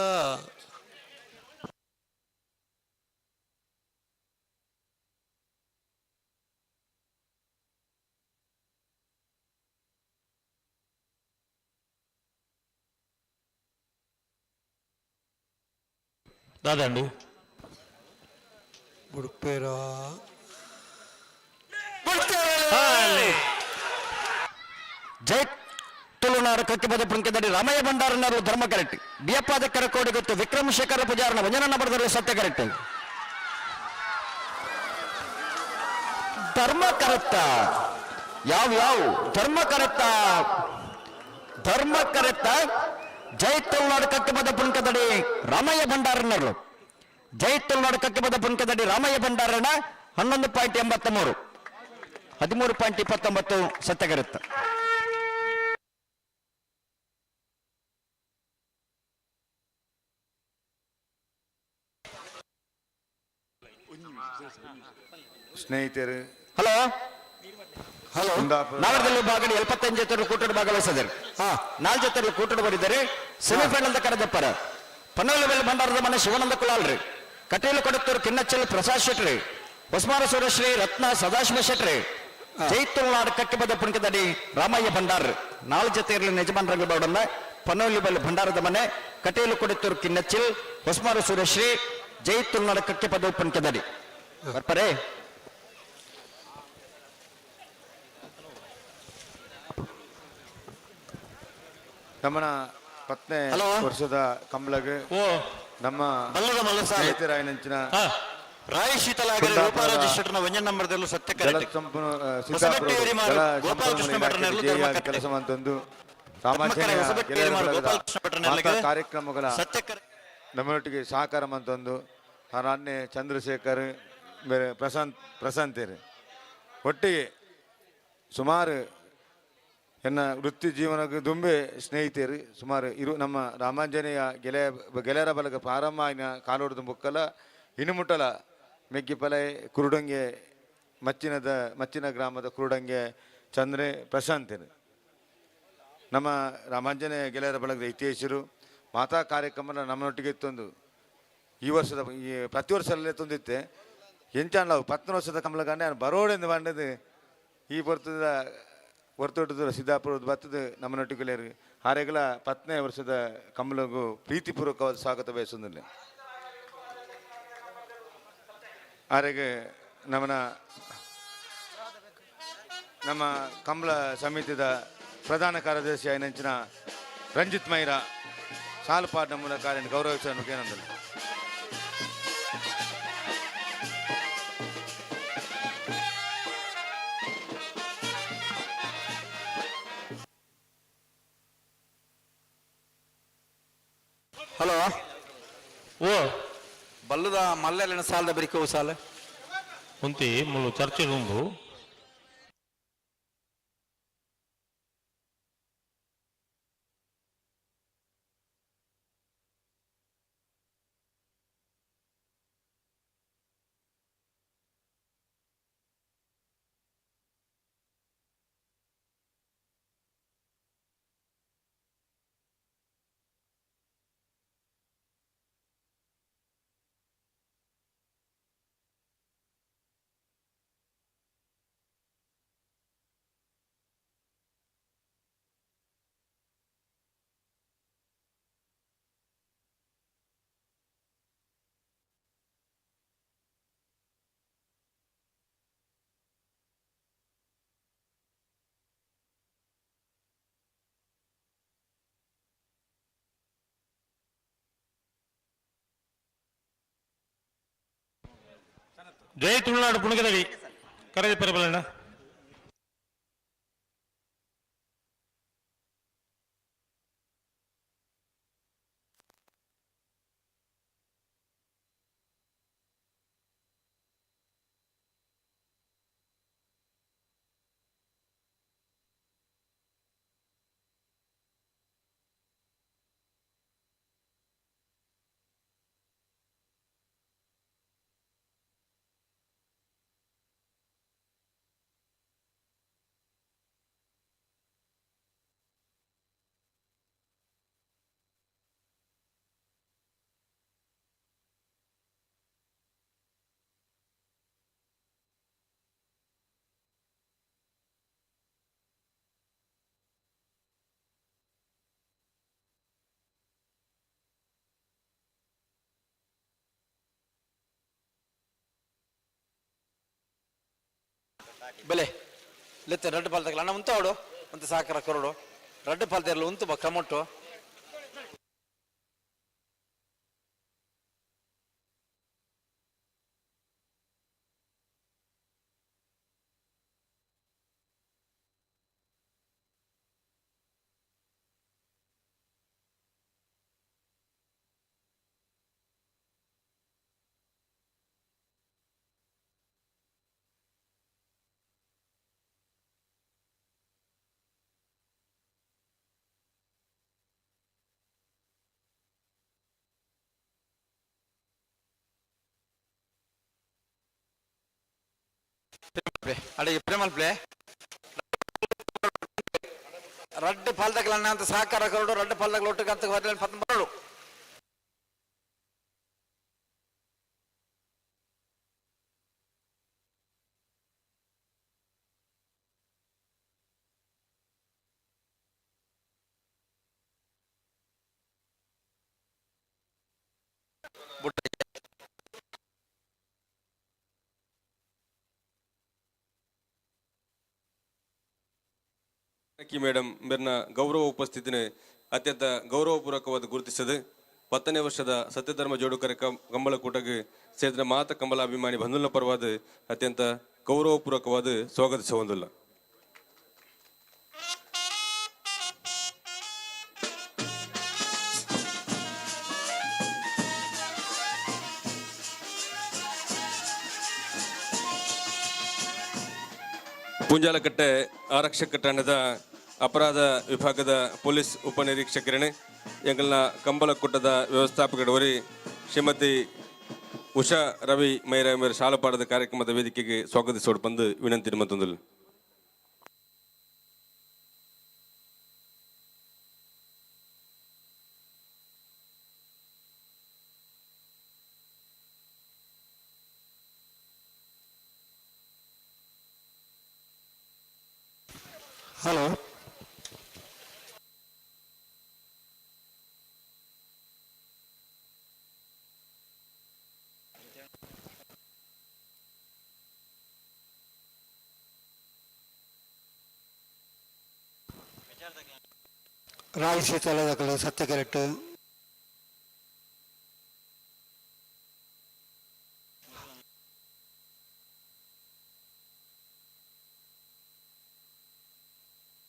ದಾದಂಡು ಬುಡ್ಪೇರ ಜೈ ತುಳುನಾಡು ಕಕ್ಕಿಬದ ಪುಂಕೆದಡಿ ರಾಮಯ್ಯ ಭಂಡಾರನವರು ಧರ್ಮ ಕರೆಕ್ಟ್ ಬಿಯಪ್ಪಾದ ಕರಕೋಡಿ ಗೊತ್ತು ವಿಕ್ರಮ ಶೇಖರ ಪೂಜಾರನ ವಂಜನನ್ನ ಬರೆದರು ಸತ್ಯ ಕರೆಕ್ಟ್ ಧರ್ಮ ಕರೆಕ್ಟ ಯಾವ ಯಾವ ಧರ್ಮ ಕರೆಕ್ಟ ಧರ್ಮ ಕರೆಕ್ಟ ಜೈ ತುಳುನಾಡು ಕಕ್ಕಿಬದ ಪುಂಕದಡಿ ರಾಮಯ್ಯ ಭಂಡಾರನವರು ಜೈ ತುಳುನಾಡು ಕಕ್ಕಿಬದ ಪುಂಕದಡಿ ರಾಮಯ್ಯ ಭಂಡಾರನ 11.83 13.29 ಸತ್ಯಗರುತ್ತ. ಸ್ನೇಹಿತರು ಹಲೋ ಹಲೋ ಕುಂದಾಪುರ ನಾವರದಲ್ಲಿ ಭಾಗಡಿ 75 ಜೊತೆ ಕೂಟದ ಭಾಗವಹಿಸಿದರು. ನಾಲ್ಕು ಜೊತೆ ಕೂಟದ ಬರಿದ್ದಾರೆ. ಸೆಮಿಫೈನಲ್ ಕರೆದಪ್ಪರ ಪನ್ನೊಲ್ಲು ಭಂಡಾರದ ಮನೆ ಶಿವಾನಂದ ಕುಲಾಲ್ರಿ, ಕಟೀಲು ಕೊಡತ್ತೂರು ಕಿನ್ನಚ್ಚಲ್ ಪ್ರಸಾದ್ ಶೆಟ್ರಿ, ಹೊಸ್ಮಾರ ಸುರಶ್ರೀ ರತ್ನ ಸದಾಶಿವ ಶೆಟ್ರಿ, ಜೈ ತುಳುನಾಡು ಕಟ್ಟಿಬದ ಪುಣ್ಕದಡಿ ರಾಮಯ್ಯ ಭಂಡಾರ್. ನಾಲ್ಕು ಜೊತೆ ಇರಲಿ ಯಜಮಾನರಂಗ ಬೌಡನ್ನ ಪನ್ನೊಲ್ಲಿ ಬಲ್ ಭಂಡಾರದ ಮನೆ ಕಟೀಲು ಕೊಡತ್ತೂರು ಕಿನ್ನಚ್ಚಿಲ್ ಹೊಸ್ಮಾರ ಸುರಶ್ರೀ ಜೈ ತುಳುನಾಡು ಕಟ್ಟಿಪದ ಪುಣ್ಕದಡಿ ಬರ್ಪರೆ. ನಮ್ಮನ ಪತ್ನೆ ವರ್ಷದ ಕಂಬಳಗ್ ನಮ್ಮ ಬಲ್ಲದ ಮಲ್ಲಸಾಲೆ. ಸ್ನೇಹಿತರಾಯನಂಚಿನ ರಾಯ ಶೀತಲಾಗರೆ ರೂಪಾರಾಜ ಶೆಟ್ಟರ್ನ ಒಂಜನ್ ನಂಬರ್ದಲ್ಲೂ ಸತ್ಯ ಜಲ ಕರೆಕ್ಟ್. ಸಂಪನ್ಮೂಲ ಹೊಸಬೆಟ್ಟು ಏರಿಮಾರು ಜಲ ಗೋಪಾಲಕೃಷ್ಣ ಸಂಪನ್ಮೂಲ ಭಟ್ರನೆಲ್ಲ ಇಲಾಖೆ ಜೆಇಆರ್ ಧರ್ಮಕಟ್ಟೆ. ಕೆಲಸ ಮಂತೊಂದು ಧರ್ಮಕರೆ ಸಾಮಾನ್ಯ ಹೊಸಬೆಟ್ಟು ಗೆಳೆಯರ ಏರಿಮಾರು ಬಳಗದ ಗೋಪಾಲಕೃಷ್ಣ ಭಟ್ರನೆಲ್ಲಿಗೆ ಮಾತಾ ಕಾರ್ಯಕ್ರಮಗಳ ಸತ್ಯಕರೆ ನಮ್ಮೊಟ್ಟಿಗೆ ಸಹಕಾರ ಮಂತೊಂದು ಅನ್ಯ ಚಂದ್ರಶೇಖರ್ ಬೇರೆ ಪ್ರಶಾಂತ್ ಪ್ರಶಾಂತೇರು ಒಟ್ಟಿಗೆ ಸುಮಾರು ಎನ್ನ ವೃತ್ತಿ ಜೀವನಕ್ಕೆ ದುಂಬೆ ಸ್ನೇಹಿತರು ಸುಮಾರು ಇರು ನಮ್ಮ ರಾಮಾಂಜನೇಯ ಗೆಳೆಯ ಗೆಳೆಯರ ಬಲಗ ಪ್ರಾರಂಭ ಆಯ್ನ ಕಾಲೋಡ್ದು ಬುಕ್ಕಲ ಇನ್ನು ಮುಟ್ಟಲ ಮೆಗ್ಗಿಪಲೆ ಕುರುಡಂಗೆ ಮಚ್ಚಿನ ಗ್ರಾಮದ ಕುರುಡಂಗೆ ಚಂದ್ರೆ ಪ್ರಶಾಂತರು ನಮ್ಮ ರಾಮಾಂಜನೇಯ ಗೆಳೆಯರ ಬಳಗದ ಹಿತೈಷಿರು ಮಾತಾ ಕಾರ್ಯಕ್ರಮ ನಮ್ಮೊಟ್ಟಿಗೆ ಇತ್ತೊಂದು ಈ ವರ್ಷದ ಈ ಪ್ರತಿ ವರ್ಷದಲ್ಲೇ ತಂದಿತ್ತೆ ಎಂಚಾಂಡ್ಲಾವು ಪತ್ತನ ವರ್ಷದ ಕಮಲಗಂಡೆ ನಾನು ಬರೋಡೆಂದು ಬಂಡದು ಈ ಬರ್ತದ ಹೊರತೊಟ್ಟದ ಸಿದ್ದಾಪುರದ ಬತ್ತದ ನಮ್ಮನೊಟ್ಟಿಗೆ ಆರೆಗಳ ಪತ್ತನೇ ವರ್ಷದ ಕಮಲಗೂ ಪ್ರೀತಿಪೂರ್ವಕವಾದ ಸ್ವಾಗತ ಬಯಸುವುದಿಲ್ಲ. ಆರೆಗೆ ನಮ್ಮನ ನಮ್ಮ ಕಂಬಳ ಸಮಿತಿದ ಪ್ರಧಾನ ಕಾರ್ಯದರ್ಶಿ ಐನಂಚಿನ ರಂಜಿತ್ ಮೈರಾ ಸಾಲುಪಾಡಿನ ಮೂಲಕ ಗೌರವಿಸಲು ಏನಂದಲು. ಹಲೋ ಓ ಬಲ್ಲದ ಮಲ್ಲೆಲ್ಲ ಸಾಲದ ಬರಿಕೋ ಸಾಲ ಉಂತಿ ಮುಳ್ಳು ಚರ್ಚೆ ಉಂಡು. ಜೈ ತುಳುನಾಡು ಪುಣಕದಡಿ ಕರೆದಿ ಪರಬಲಣ್ಣ. ಬೆಲೆ ಲೆತ್ತ ರಡ್ಡು ಪಾಲ್ ತಗಲ ಅಣ್ಣ ಉಂತಾವಡು ಅಂತ ಸಾಕರ ಕೊರಡು ರಡ್ಡು ಪಾಲ್ ತೆರಲು ಉಂತು ಬಾ ಕ್ರಮೊಟ್ಟು. ಅಡೆ ಪ್ರೇಮಲ್ ಪ್ಲೇ ರಡ್ಡು ಪಾಲ್ದಕ್ಲನ್ನ ಅಂತ ಸಹಕಾರ ಕರಡು ರಡ್ಡು ಪಾಲ್ದಕ್ಲ ಒಟ್ಟಿಗೆ ಅಂತ ಪತ್ತೊಂಬರಡು. ಮೇಡಮ್ ಮೇರ್ನ ಗೌರವ ಉಪಸ್ಥಿತಿನ ಅತ್ಯಂತ ಗೌರವಪೂರ್ವಕವಾದ ಗುರುತಿಸದೆ 10ನೇ ವರ್ಷದ ಸತ್ಯಧರ್ಮ ಜೋಡುಕರೆ ಕಂಬಳ ಕೂಟಕ್ಕೆ ಸೇರಿದ ಮಾತ ಕಂಬಳ ಅಭಿಮಾನಿ ಬಂಧುಲ ಪರವಾದ ಅತ್ಯಂತ ಗೌರವಪೂರ್ವಕವಾದ ಸ್ವಾಗತಿಸುವುದಿಲ್ಲ. ಪುಂಜಾಲಕಟ್ಟೆ ಆರಕ್ಷಕ ಠಾಣದ ಅಪರಾಧ ವಿಭಾಗದ ಪೊಲೀಸ್ ಉಪನಿರೀಕ್ಷಕರಣೆ ಎಂಗಲ್ನ ಕಂಬಳಕೂಟದ ವ್ಯವಸ್ಥಾಪಕರವರಿ ಶ್ರೀಮತಿ ಉಷಾ ರವಿ ಮೈರ ಮೇರ್ ಶಾಲಪಾಡದ ಕಾರ್ಯಕ್ರಮದ ವೇದಿಕೆಗೆ ಸ್ವಾಗತಿಸೋಡು ಬಂದು ವಿನಂತಿ ಮತ್ತೊಂದು. ಹಲೋ ರಾಯಿ ತಲದಕಲು ಸತ್ಯ ಕರೆಕ್ಟ್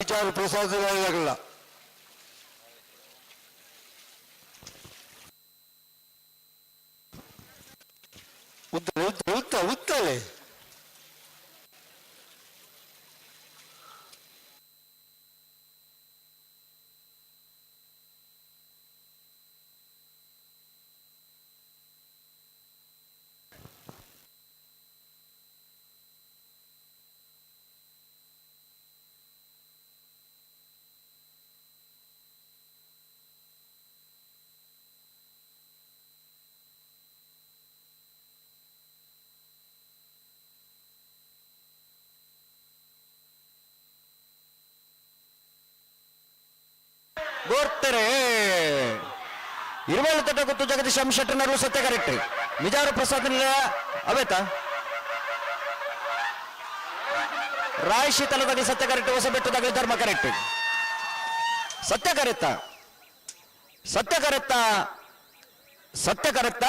ವಿಚಾರ ಪ್ರಸಾದ ಉತ್ತ ಉತ್ತ ಉತ್ತಲೆ ಗೋರ್ತಾರೆ ಇರುವಳು ತಟ್ಟ ಗೊತ್ತು ಜಗದೀಶ್ ಶೆಟ್ಟರ್ನರು ಸತ್ಯ ಕರೆಕ್ಟ್ ನಿಜಾರು ಪ್ರಸಾದ್ ಅವೇತ ರಾಯ್ ಶೀತಲದಲ್ಲಿ ಸತ್ಯ ಕರೆಕ್ಟ್ ಹೊಸಬೆಟ್ಟದಾಗಲಿ ಧರ್ಮ ಕರೆಕ್ಟ್ ಸತ್ಯ ಕರೆತ್ತ ಸತ್ಯ ಕರೆತ್ತ ಸತ್ಯ ಕರೆತ್ತ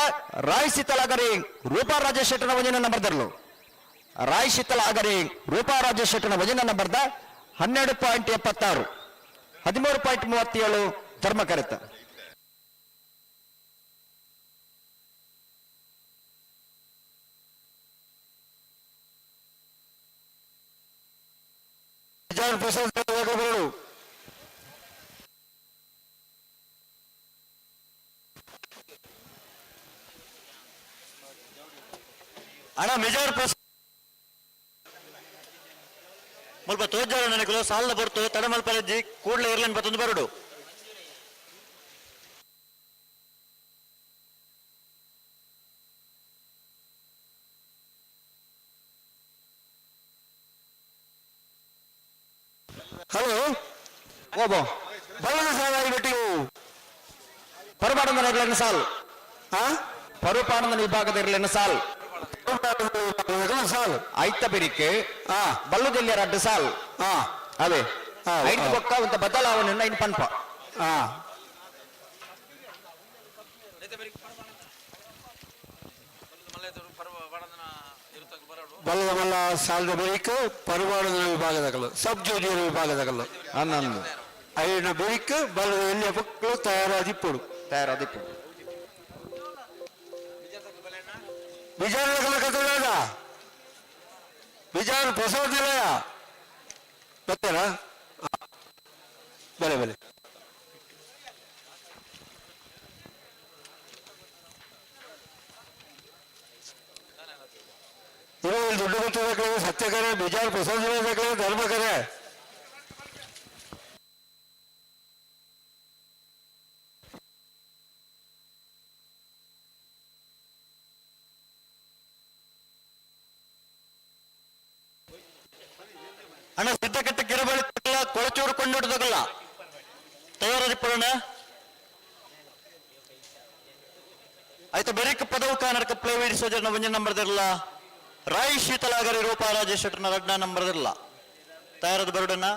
ರಾಯ್ ಶೀತಲಾಗರಿ ರೂಪಾ ರಾಜೇಶ್ ಶೆಟ್ಟರ್ನ ವಜನ ನಂಬರ್ ದರ್ಲು ರಾಯ್ ಶೀತಲ ಆಗರಿ ರೂಪಾ ರಾಜೇಶ್ ಶೆಟ್ಟರ್ನ ವಜನ ನಂಬರ್ದ 12.76 13.37 ಧರ್ಮ ಕರೆತ. ಅಣ್ಣ ಮಿಜಾರ್ ಪ್ರಸಾದ್ ಮುಲ್ಪ ತೋಜಾರ ನನಗೆ ಸಾಲದ ಬರ್ತು ತಡಮಲ್ಪಲಜ್ಜಿ ಕೂಡಲೇ ಇರ್ಲನ್ ಬತ್ತೊಂದು ಬರಡು. ಹಲೋ ಓಬೋ ಬಲದ ಸಾಲಾಗಿ ಬಿಟ್ಟಿವು ಪರುಪಾಡಂದನ ಇರ್ಲೇನು ಸಾಲ್ ಪರುಪಾಡಂದನ ವಿಭಾಗದ ಇರ್ಲೇನು ಸಾಲ್ ಸಾಲ್ ಐತ ಬಿರಿಕೆ ಬಲ್ಲುದೆಲ್ಲಿಯ ರಡ್ಡು ಸಾಲ್ ಅವೇ ಐದು ಬೊಕ್ಕ ಒಂದು ಬದಲಾವಣೆ ಐನ್ ಪನ್ಪ. ಬಲ್ಲದ ಮಲ್ಲ ಸಾಲದ ಬಳಿಕ ಪರುವಾಡದ ವಿಭಾಗದಗಲು ಸಬ್ ಜೂನಿಯರ್ ವಿಭಾಗದಗಲು ಅನ್ನಂದು ಐನ ಬಳಿಕ ಬಲ್ಲದ ಎಲ್ಲಿಯ ಪಕ್ಕಳು ತಯಾರಾದಿಪ್ಪಡು ತಯಾರಾದಿಪ್ಪಡು. ವಿಚಾರಗಳ ಕಥೆಗಳಾದ ವಿಚಾರ ಪ್ರಸಾದ್ ನಿಲಯ ಬರ್ತಾರಾ? ಬಲೆ ಬಲೆ ದುಡ್ಡು ಗೊತ್ತದಕ್ಕೆ ಸತ್ಯಕರೆ ಬಿಜಾರ್ ಪ್ರಸಾದ ಧರ್ಮಕರೆ. ಅಣ್ಣ ಸಿದ್ದಕಟ್ಟೆ ಕಿರುಬಳಿ ಕೊಳಚೂರು ಕೊಂಡಿಡ್ದಗಲ್ಲ ತಯಾರದಿಪ್ಪಣ ಆಯ್ತು. ಬೆರಿಕ್ ಪದವು ಕಾನರ್ಕ ಪ್ಲೇ ಸೋಜರ್ನ ಒಂಜಿ ನಂಬರ್ದಿರಲ್ಲ. ರಾಯ್ ಶೀತಲಾಗರಿ ರೂಪಾ ರಾಜೇಶ್ ಶೆಟ್ಟರ್ನ ರಡ್ನ ನಂಬರ್ದಿರಲ್ಲ. ತಯಾರದ ಬರುಡನ್ನ.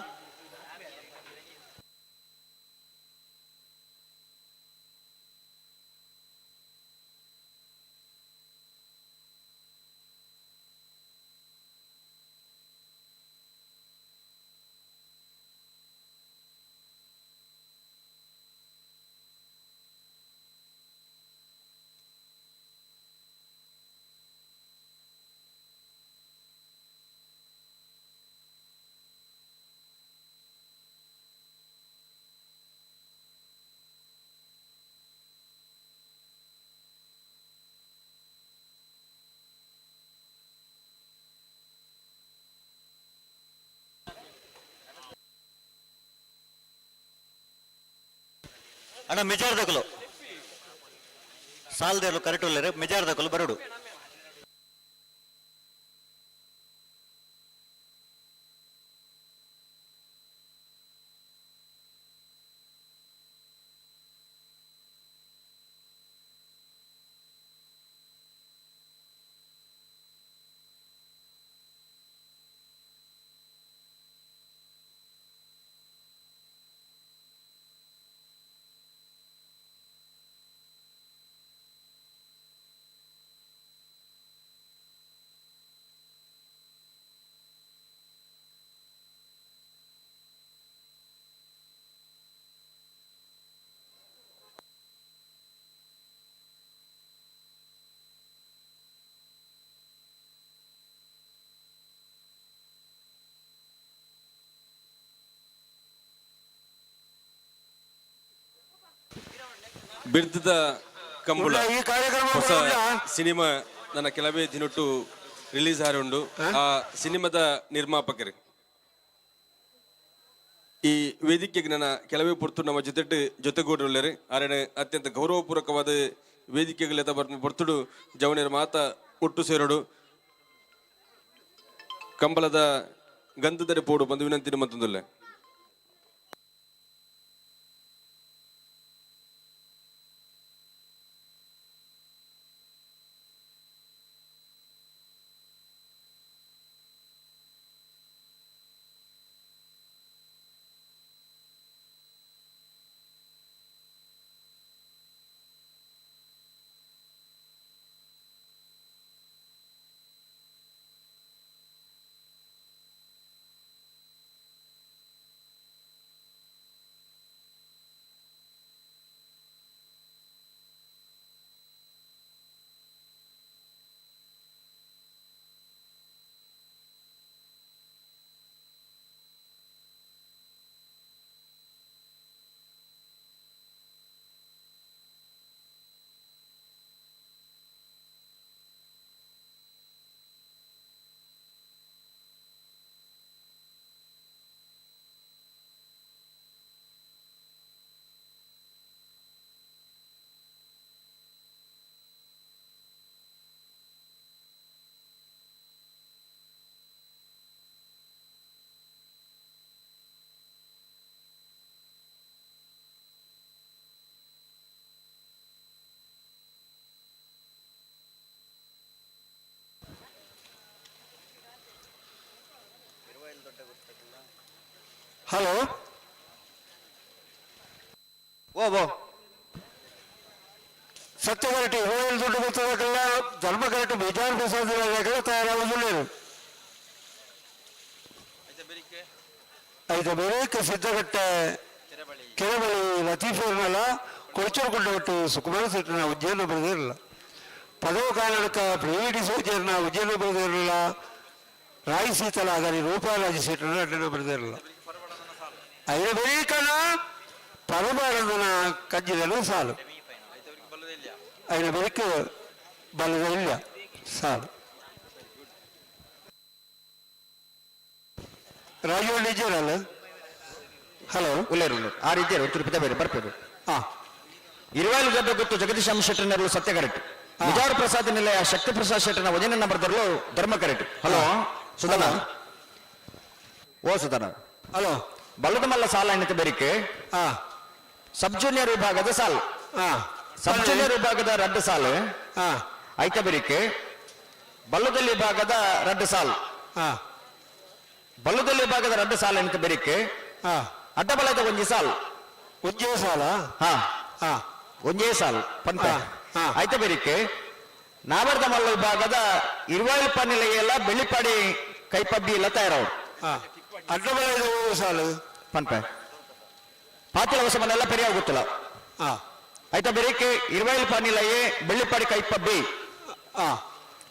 ಅಣ್ಣ ಮಿಜಾರ್ದಕಲು ಸಾಲದೇರ್ಲು ಕರೆಕ್ಟ್ ಉಲ್ಲೇರು ಮಿಜಾರ್ದಕಲು ಬರುಡು. ಬಿರ್ದದ ಕಂಬುಳ ಈ ಕಾರ್ಯಕ್ರಮ ಹೊಸ ಸಿನಿಮಾ ನನ್ನ ಕೆಲವೇ ದಿನೊಟ್ಟು ರಿಲೀಸ್ ಆರುಂಡು. ಆ ಸಿನಿಮಾದ ನಿರ್ಮಾಪಕರು ಈ ವೇದಿಕೆಗೆ ನನ್ನ ಕೆಲವೇ ಪೊರ್ತು ನಮ್ಮ ಜೊತೆ ಜೊತೆಗೂಡುಳ್ಳರು. ಆರಣ ಅತ್ಯಂತ ಗೌರವಪೂರ್ವಕವಾದ ವೇದಿಕೆಗಳ ಬರ್ತುಡು ಜವನಿಯರ ಮಾತ ಒಟ್ಟು ಸೇರಡು ಕಂಬಳದ ಗಂಧದಡೆ ಪೋಡು ಬಂದು ವಿನಂತಿ ಮತ್ತೊಂದುಲ್ಲೆ. ಹಲೋ ಓ ಬೋ ಸತ್ಯ ಕರೆಕ್ಟ್ ಹೋಯಲ್ ದುಡ್ಡು ಗೊತ್ತದಕ್ಕೆಲ್ಲ ಧರ್ಮ ಕರೆಕ್ಟ್ ಬೇಜಾರು ಪ್ರಸಾದ ತಯಾರಾಗುವುದಿಲ್ಲ. ಐತೆ ಬೇರೆ ಸಿದ್ದಗಟ್ಟೆ ಕೆರಬಳಿ ಲತೀಫರ್ನಲ್ಲ ಕೊಳಚೂರು ಒಟ್ಟು ಸುಕುಮಾರ ಸೆಟ್ಟನ ಉಜ್ಜಯನ ಬರೆದಿರಲಿಲ್ಲ. ಪದವು ಕಾರಣಕ್ಕ ಪ್ರೇಡಿ ಸೋಜರ್ನ ಉಜ್ಜಯನ ಬರೆದಿರಲಿಲ್ಲ. ರಾಯಿ ಸೀತಲಾಗಲಿ ರೂಪಾರಾಜ ಸೀಟನ ಅಡ್ಡನ ಬರೆದಿರಲಿಲ್ಲ. ಐದು ಬರೀಕನ ಪರಮಾನಂದನ ಕಜ್ಜಿದನು ಸಾಲು ಐದು ಬರೀಕ ಬಲ್ಲದ ಇಲ್ಲ ಸಾಲು. ರಾಜೀವ್ ಇಜ್ಜಾರಲ್ಲ. ಹಲೋ. ಉಲ್ಲೇರು ಉಲ್ಲೇರು ಆ ರೀತಿಯರು ಒಂಚೂರು ಪಿತ ಬೇರೆ ಬರ್ಪೇರು. ಇರುವಾಲು ದೊಡ್ಡ ಗೊತ್ತು ಜಗದೀಶ್ ಶೆಟ್ಟರ್ನರ್ಲು ಸತ್ಯ ಕರೆಕ್ಟ್. ವಿಜಾರ ಪ್ರಸಾದ್ ನಿಲಯ ಶಕ್ತಿ ಪ್ರಸಾದ್ ಶೆಟ್ಟರ್ನ ವಜನ ನಂಬರ್ ದರ್ಲು ಧರ್ಮ ಕರೆಕ್ಟ್. ಹಲೋ ಸುಧನ. ಓ ಸುಧನ. ಹಲೋ. ಬಲ್ಲದ ಮಲ್ಲ ಸಾಲ ಎಣ್ಣತೆ ಬೆರಿಕೆ ಸಬ್ ಜೂನಿಯರ್ ವಿಭಾಗದ ಸಾಲು. ಸಬ್ ಜೂನಿಯರ್ ವಿಭಾಗದ ರಡ್ಡು ಸಾಲು ಐತ ಬೆರಿಕೆ ಬಲ್ಲದಲ್ಲಿ ವಿಭಾಗದ ರಡ್ಡು ಸಾಲು. ಬಲ್ಲದಲ್ಲಿ ವಿಭಾಗದ ರಡ್ಡು ಸಾಲು ಎಣ್ಣತೆ ಬೆರಿಕೆ ಅಡ್ಡಬಲದ ಒಂಜಿ ಸಾಲು. ಒಂಜೇ ಸಾಲ. ಹಾ ಒಂಜೇ ಸಾಲು ಪಂತ ಐತ ಬೆರಿಕೆ ನಾವರ್ದ ಮಲ್ಲ ವಿಭಾಗದ ಇರುವಾಯಿಲ್ಪ ನಿಲೆಯೆಲ್ಲ ಬೆಳ್ಳಿಪಾಡಿ ಕೈಪಬ್ಬಿ ಎಲ್ಲ ತಯಾರವು. ಅಡ್ಡಬಲದ ಸಾಲು ಪನ್ಪೆ ಪಾತಿಲ ಹೊಸ ಮನೆಲ್ಲ ಪೆರಿಯ ಗೊತ್ತಿಲ್ಲ. ಐತ ಬೆರಿಕೆ ಇರುವಾಯಿಲ್ಪ ನಿಲಯೇ ಬೆಳ್ಳಿಪಾಡಿ ಕೈಪಬ್ಬಿ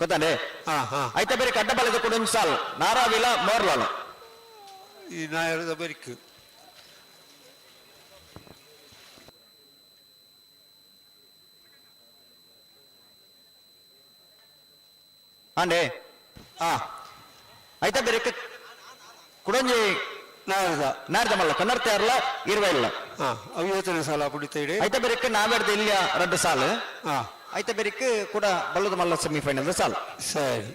ಗೊತ್ತಾನೆ. ಐತ ಬೆರಿಕೆ ಅಡ್ಡಬಲದ ಕೂಡ ಒಂದು ಸಾಲು ನಾರಾವಿಲ ಮೋರ್ಲಾಲ. ಈ ನಾಯರದ ಬೆರಿಕೆ ಅಂಡೆ ಐತ ಬೆರಿಕೆ ಕುಡಂಜಿ ನಾಯರದ ನಾರ್ದ ಮಲ್ಲ ಕನ್ನಡ ತಯಾರಲ್ಲ ಇರುವ ಇಲ್ಲ. ಅವು ಯೋಚನೆ ಸಾಲ ಪುಡಿತ ಇಡಿ. ಐತ ಬೆರಿಕೆ ನಾವೆರ್ದ ಇಲ್ಲ ರಡ್ಡು ಸಾಲು. ಐತ ಬೆರಿಕೆ ಕೂಡ ಬಲ್ಲದ ಮಲ್ಲ ಸೆಮಿಫೈನಲ್ ಸಾಲು. ಸರಿ.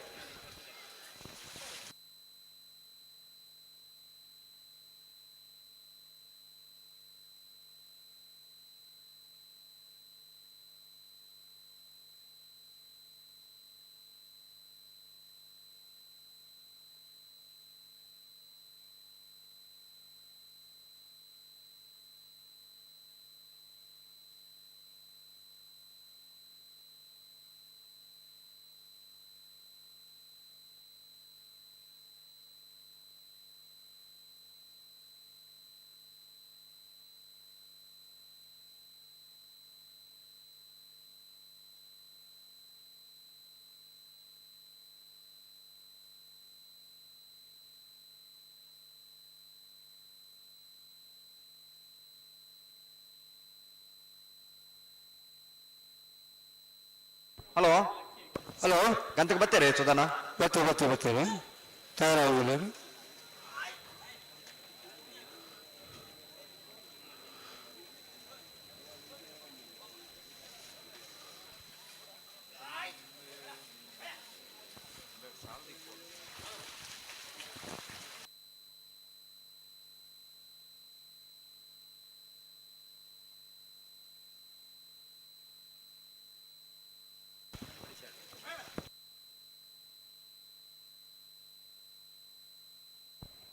ಹಲೋ. ಹಲೋ. ಗಂತಕ್ಕೆ ಬರ್ತೀರಿ ಸುಧಾನ? ಬರ್ತೇವೆ ಬರ್ತೇವೆ ಬರ್ತೇವೆ ತಯಾರಾಗುದಿಲ್ಲ.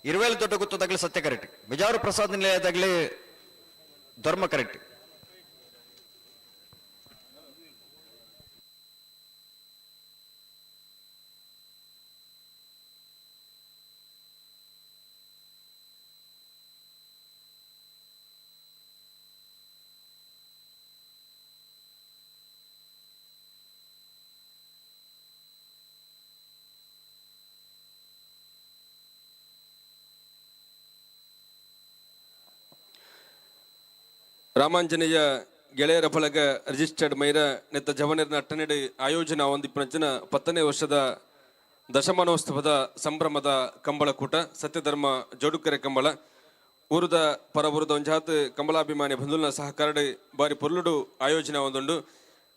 ಇರುವೇಲು ದೊಡ್ಡ ಗುತ್ತದಾಗಲಿ ಸತ್ಯ ಕರೆಕ್ಟ್. ಬಿಜಾವರ ಪ್ರಸಾದ್ ನಿಲಯದಾಗಲಿ ಧರ್ಮ ಕರೆಕ್ಟ್. ರಾಮಾಂಜನೇಯ ಗೆಳೆಯರ ಫಲಕ ರಿಜಿಸ್ಟರ್ಡ್ ಮೈರ ನೆತ್ತ ಜವನರ್ನ ಅಟ್ಟನೆಡೆ ಆಯೋಜನೆ ಒಂದಿಪ್ಪನಂಚಿನ 10ನೇ ವರ್ಷದ ದಶಮಾನೋತ್ಸವದ ಸಂಭ್ರಮದ ಕಂಬಳಕೂಟ ಸತ್ಯಧರ್ಮ ಜೋಡುಕೆರೆ ಕಂಬಳ ಊರುದ ಪರಬುರದ ಒಂಜಾತ್ ಕಂಬಳಾಭಿಮಾನಿ ಬಂಧುಲ್ನ ಸಹಕಾರಡೆ ಬಾರಿ ಪೊರ್ಲುಡು ಆಯೋಜನೆ ಒಂದುಂಡು.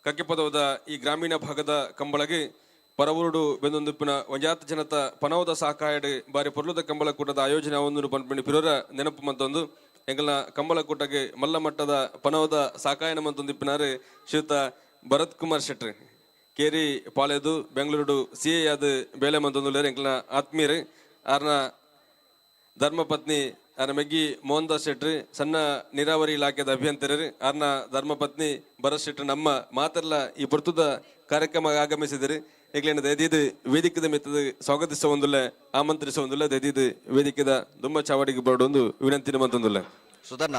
ಕಕ್ಕೆಪದವದ ಈ ಗ್ರಾಮೀಣ ಭಾಗದ ಕಂಬಳಗೆ ಪರವೂರುಡು ಬೆಂದೊಂದುಪ್ಪಿನ ಒಂಜಾತ್ ಜನತ ಪನವದ ಸಹಕಾಯಡೆ ಬಾರಿ ಪೊರ್ಲುದ ಕಂಬಳಕೂಟದ ಆಯೋಜನೆ ಒಂದುಂಡು ಪನ್ಪಿಣಿ ಪಿರೋರ ನೆನಪು ಮಂತೊಂದು ಎಂಗಲ್ನ ಕಂಬಳಕೂಟಗೆ ಮಲ್ಲ ಮಟ್ಟದ ಪನವದ ಸಾಕಾಯನ ಮಂತೊಂದಿಪ್ಪಿನಾರು ಶ್ರೀಯುತ ಭರತ್ ಕುಮಾರ್ ಶೆಟ್ರಿ ಕೇರಿ ಪಾಳೆದು ಬೆಂಗಳೂರು ಸಿ ಎ ಆದ ಬೇಲೆ ಮಂತೊಂದುಲ್ಲೇರು ಎಂಕಲ್ನ ಆತ್ಮೀಯರು. ಆರ್ನ ಧರ್ಮಪತ್ನಿ ಆರ್ನ ಮೆಗ್ಗಿ ಮೋಹನ್ ದಾಸ್ ಶೆಟ್ರಿ ಸಣ್ಣ ನೀರಾವರಿ ಇಲಾಖೆದ ಅಭಿಯಂತರರು. ಆರ್ನ ಧರ್ಮಪತ್ನಿ ಭರತ್ ಶೆಟ್ರಿ ನಮ್ಮ ಮಾತೆಲ್ಲ ಈ ಪುರ್ತದ ಕಾರ್ಯಕ್ರಮ ಆಗಮಿಸಿದರು. ಈಗಲೇನು ದಯದೀದು ವೇದಿಕೆದ ಮಿತ್ತದ ಸ್ವಾಗತಿಸ ಒಂದುಲ್ಲ ಆಮಂತ್ರಿಸ ಒಂದುಲ್ಲ ದಯದೀದು ವೇದಿಕೆದ ದುಮ್ಮ ಚಾವಡಿಗೆ ಬರೋಡೊಂದು ವಿನಂತಿನ ಮಂತೊಂದುಲ್ಲ. ಸುಧರ್ಣ.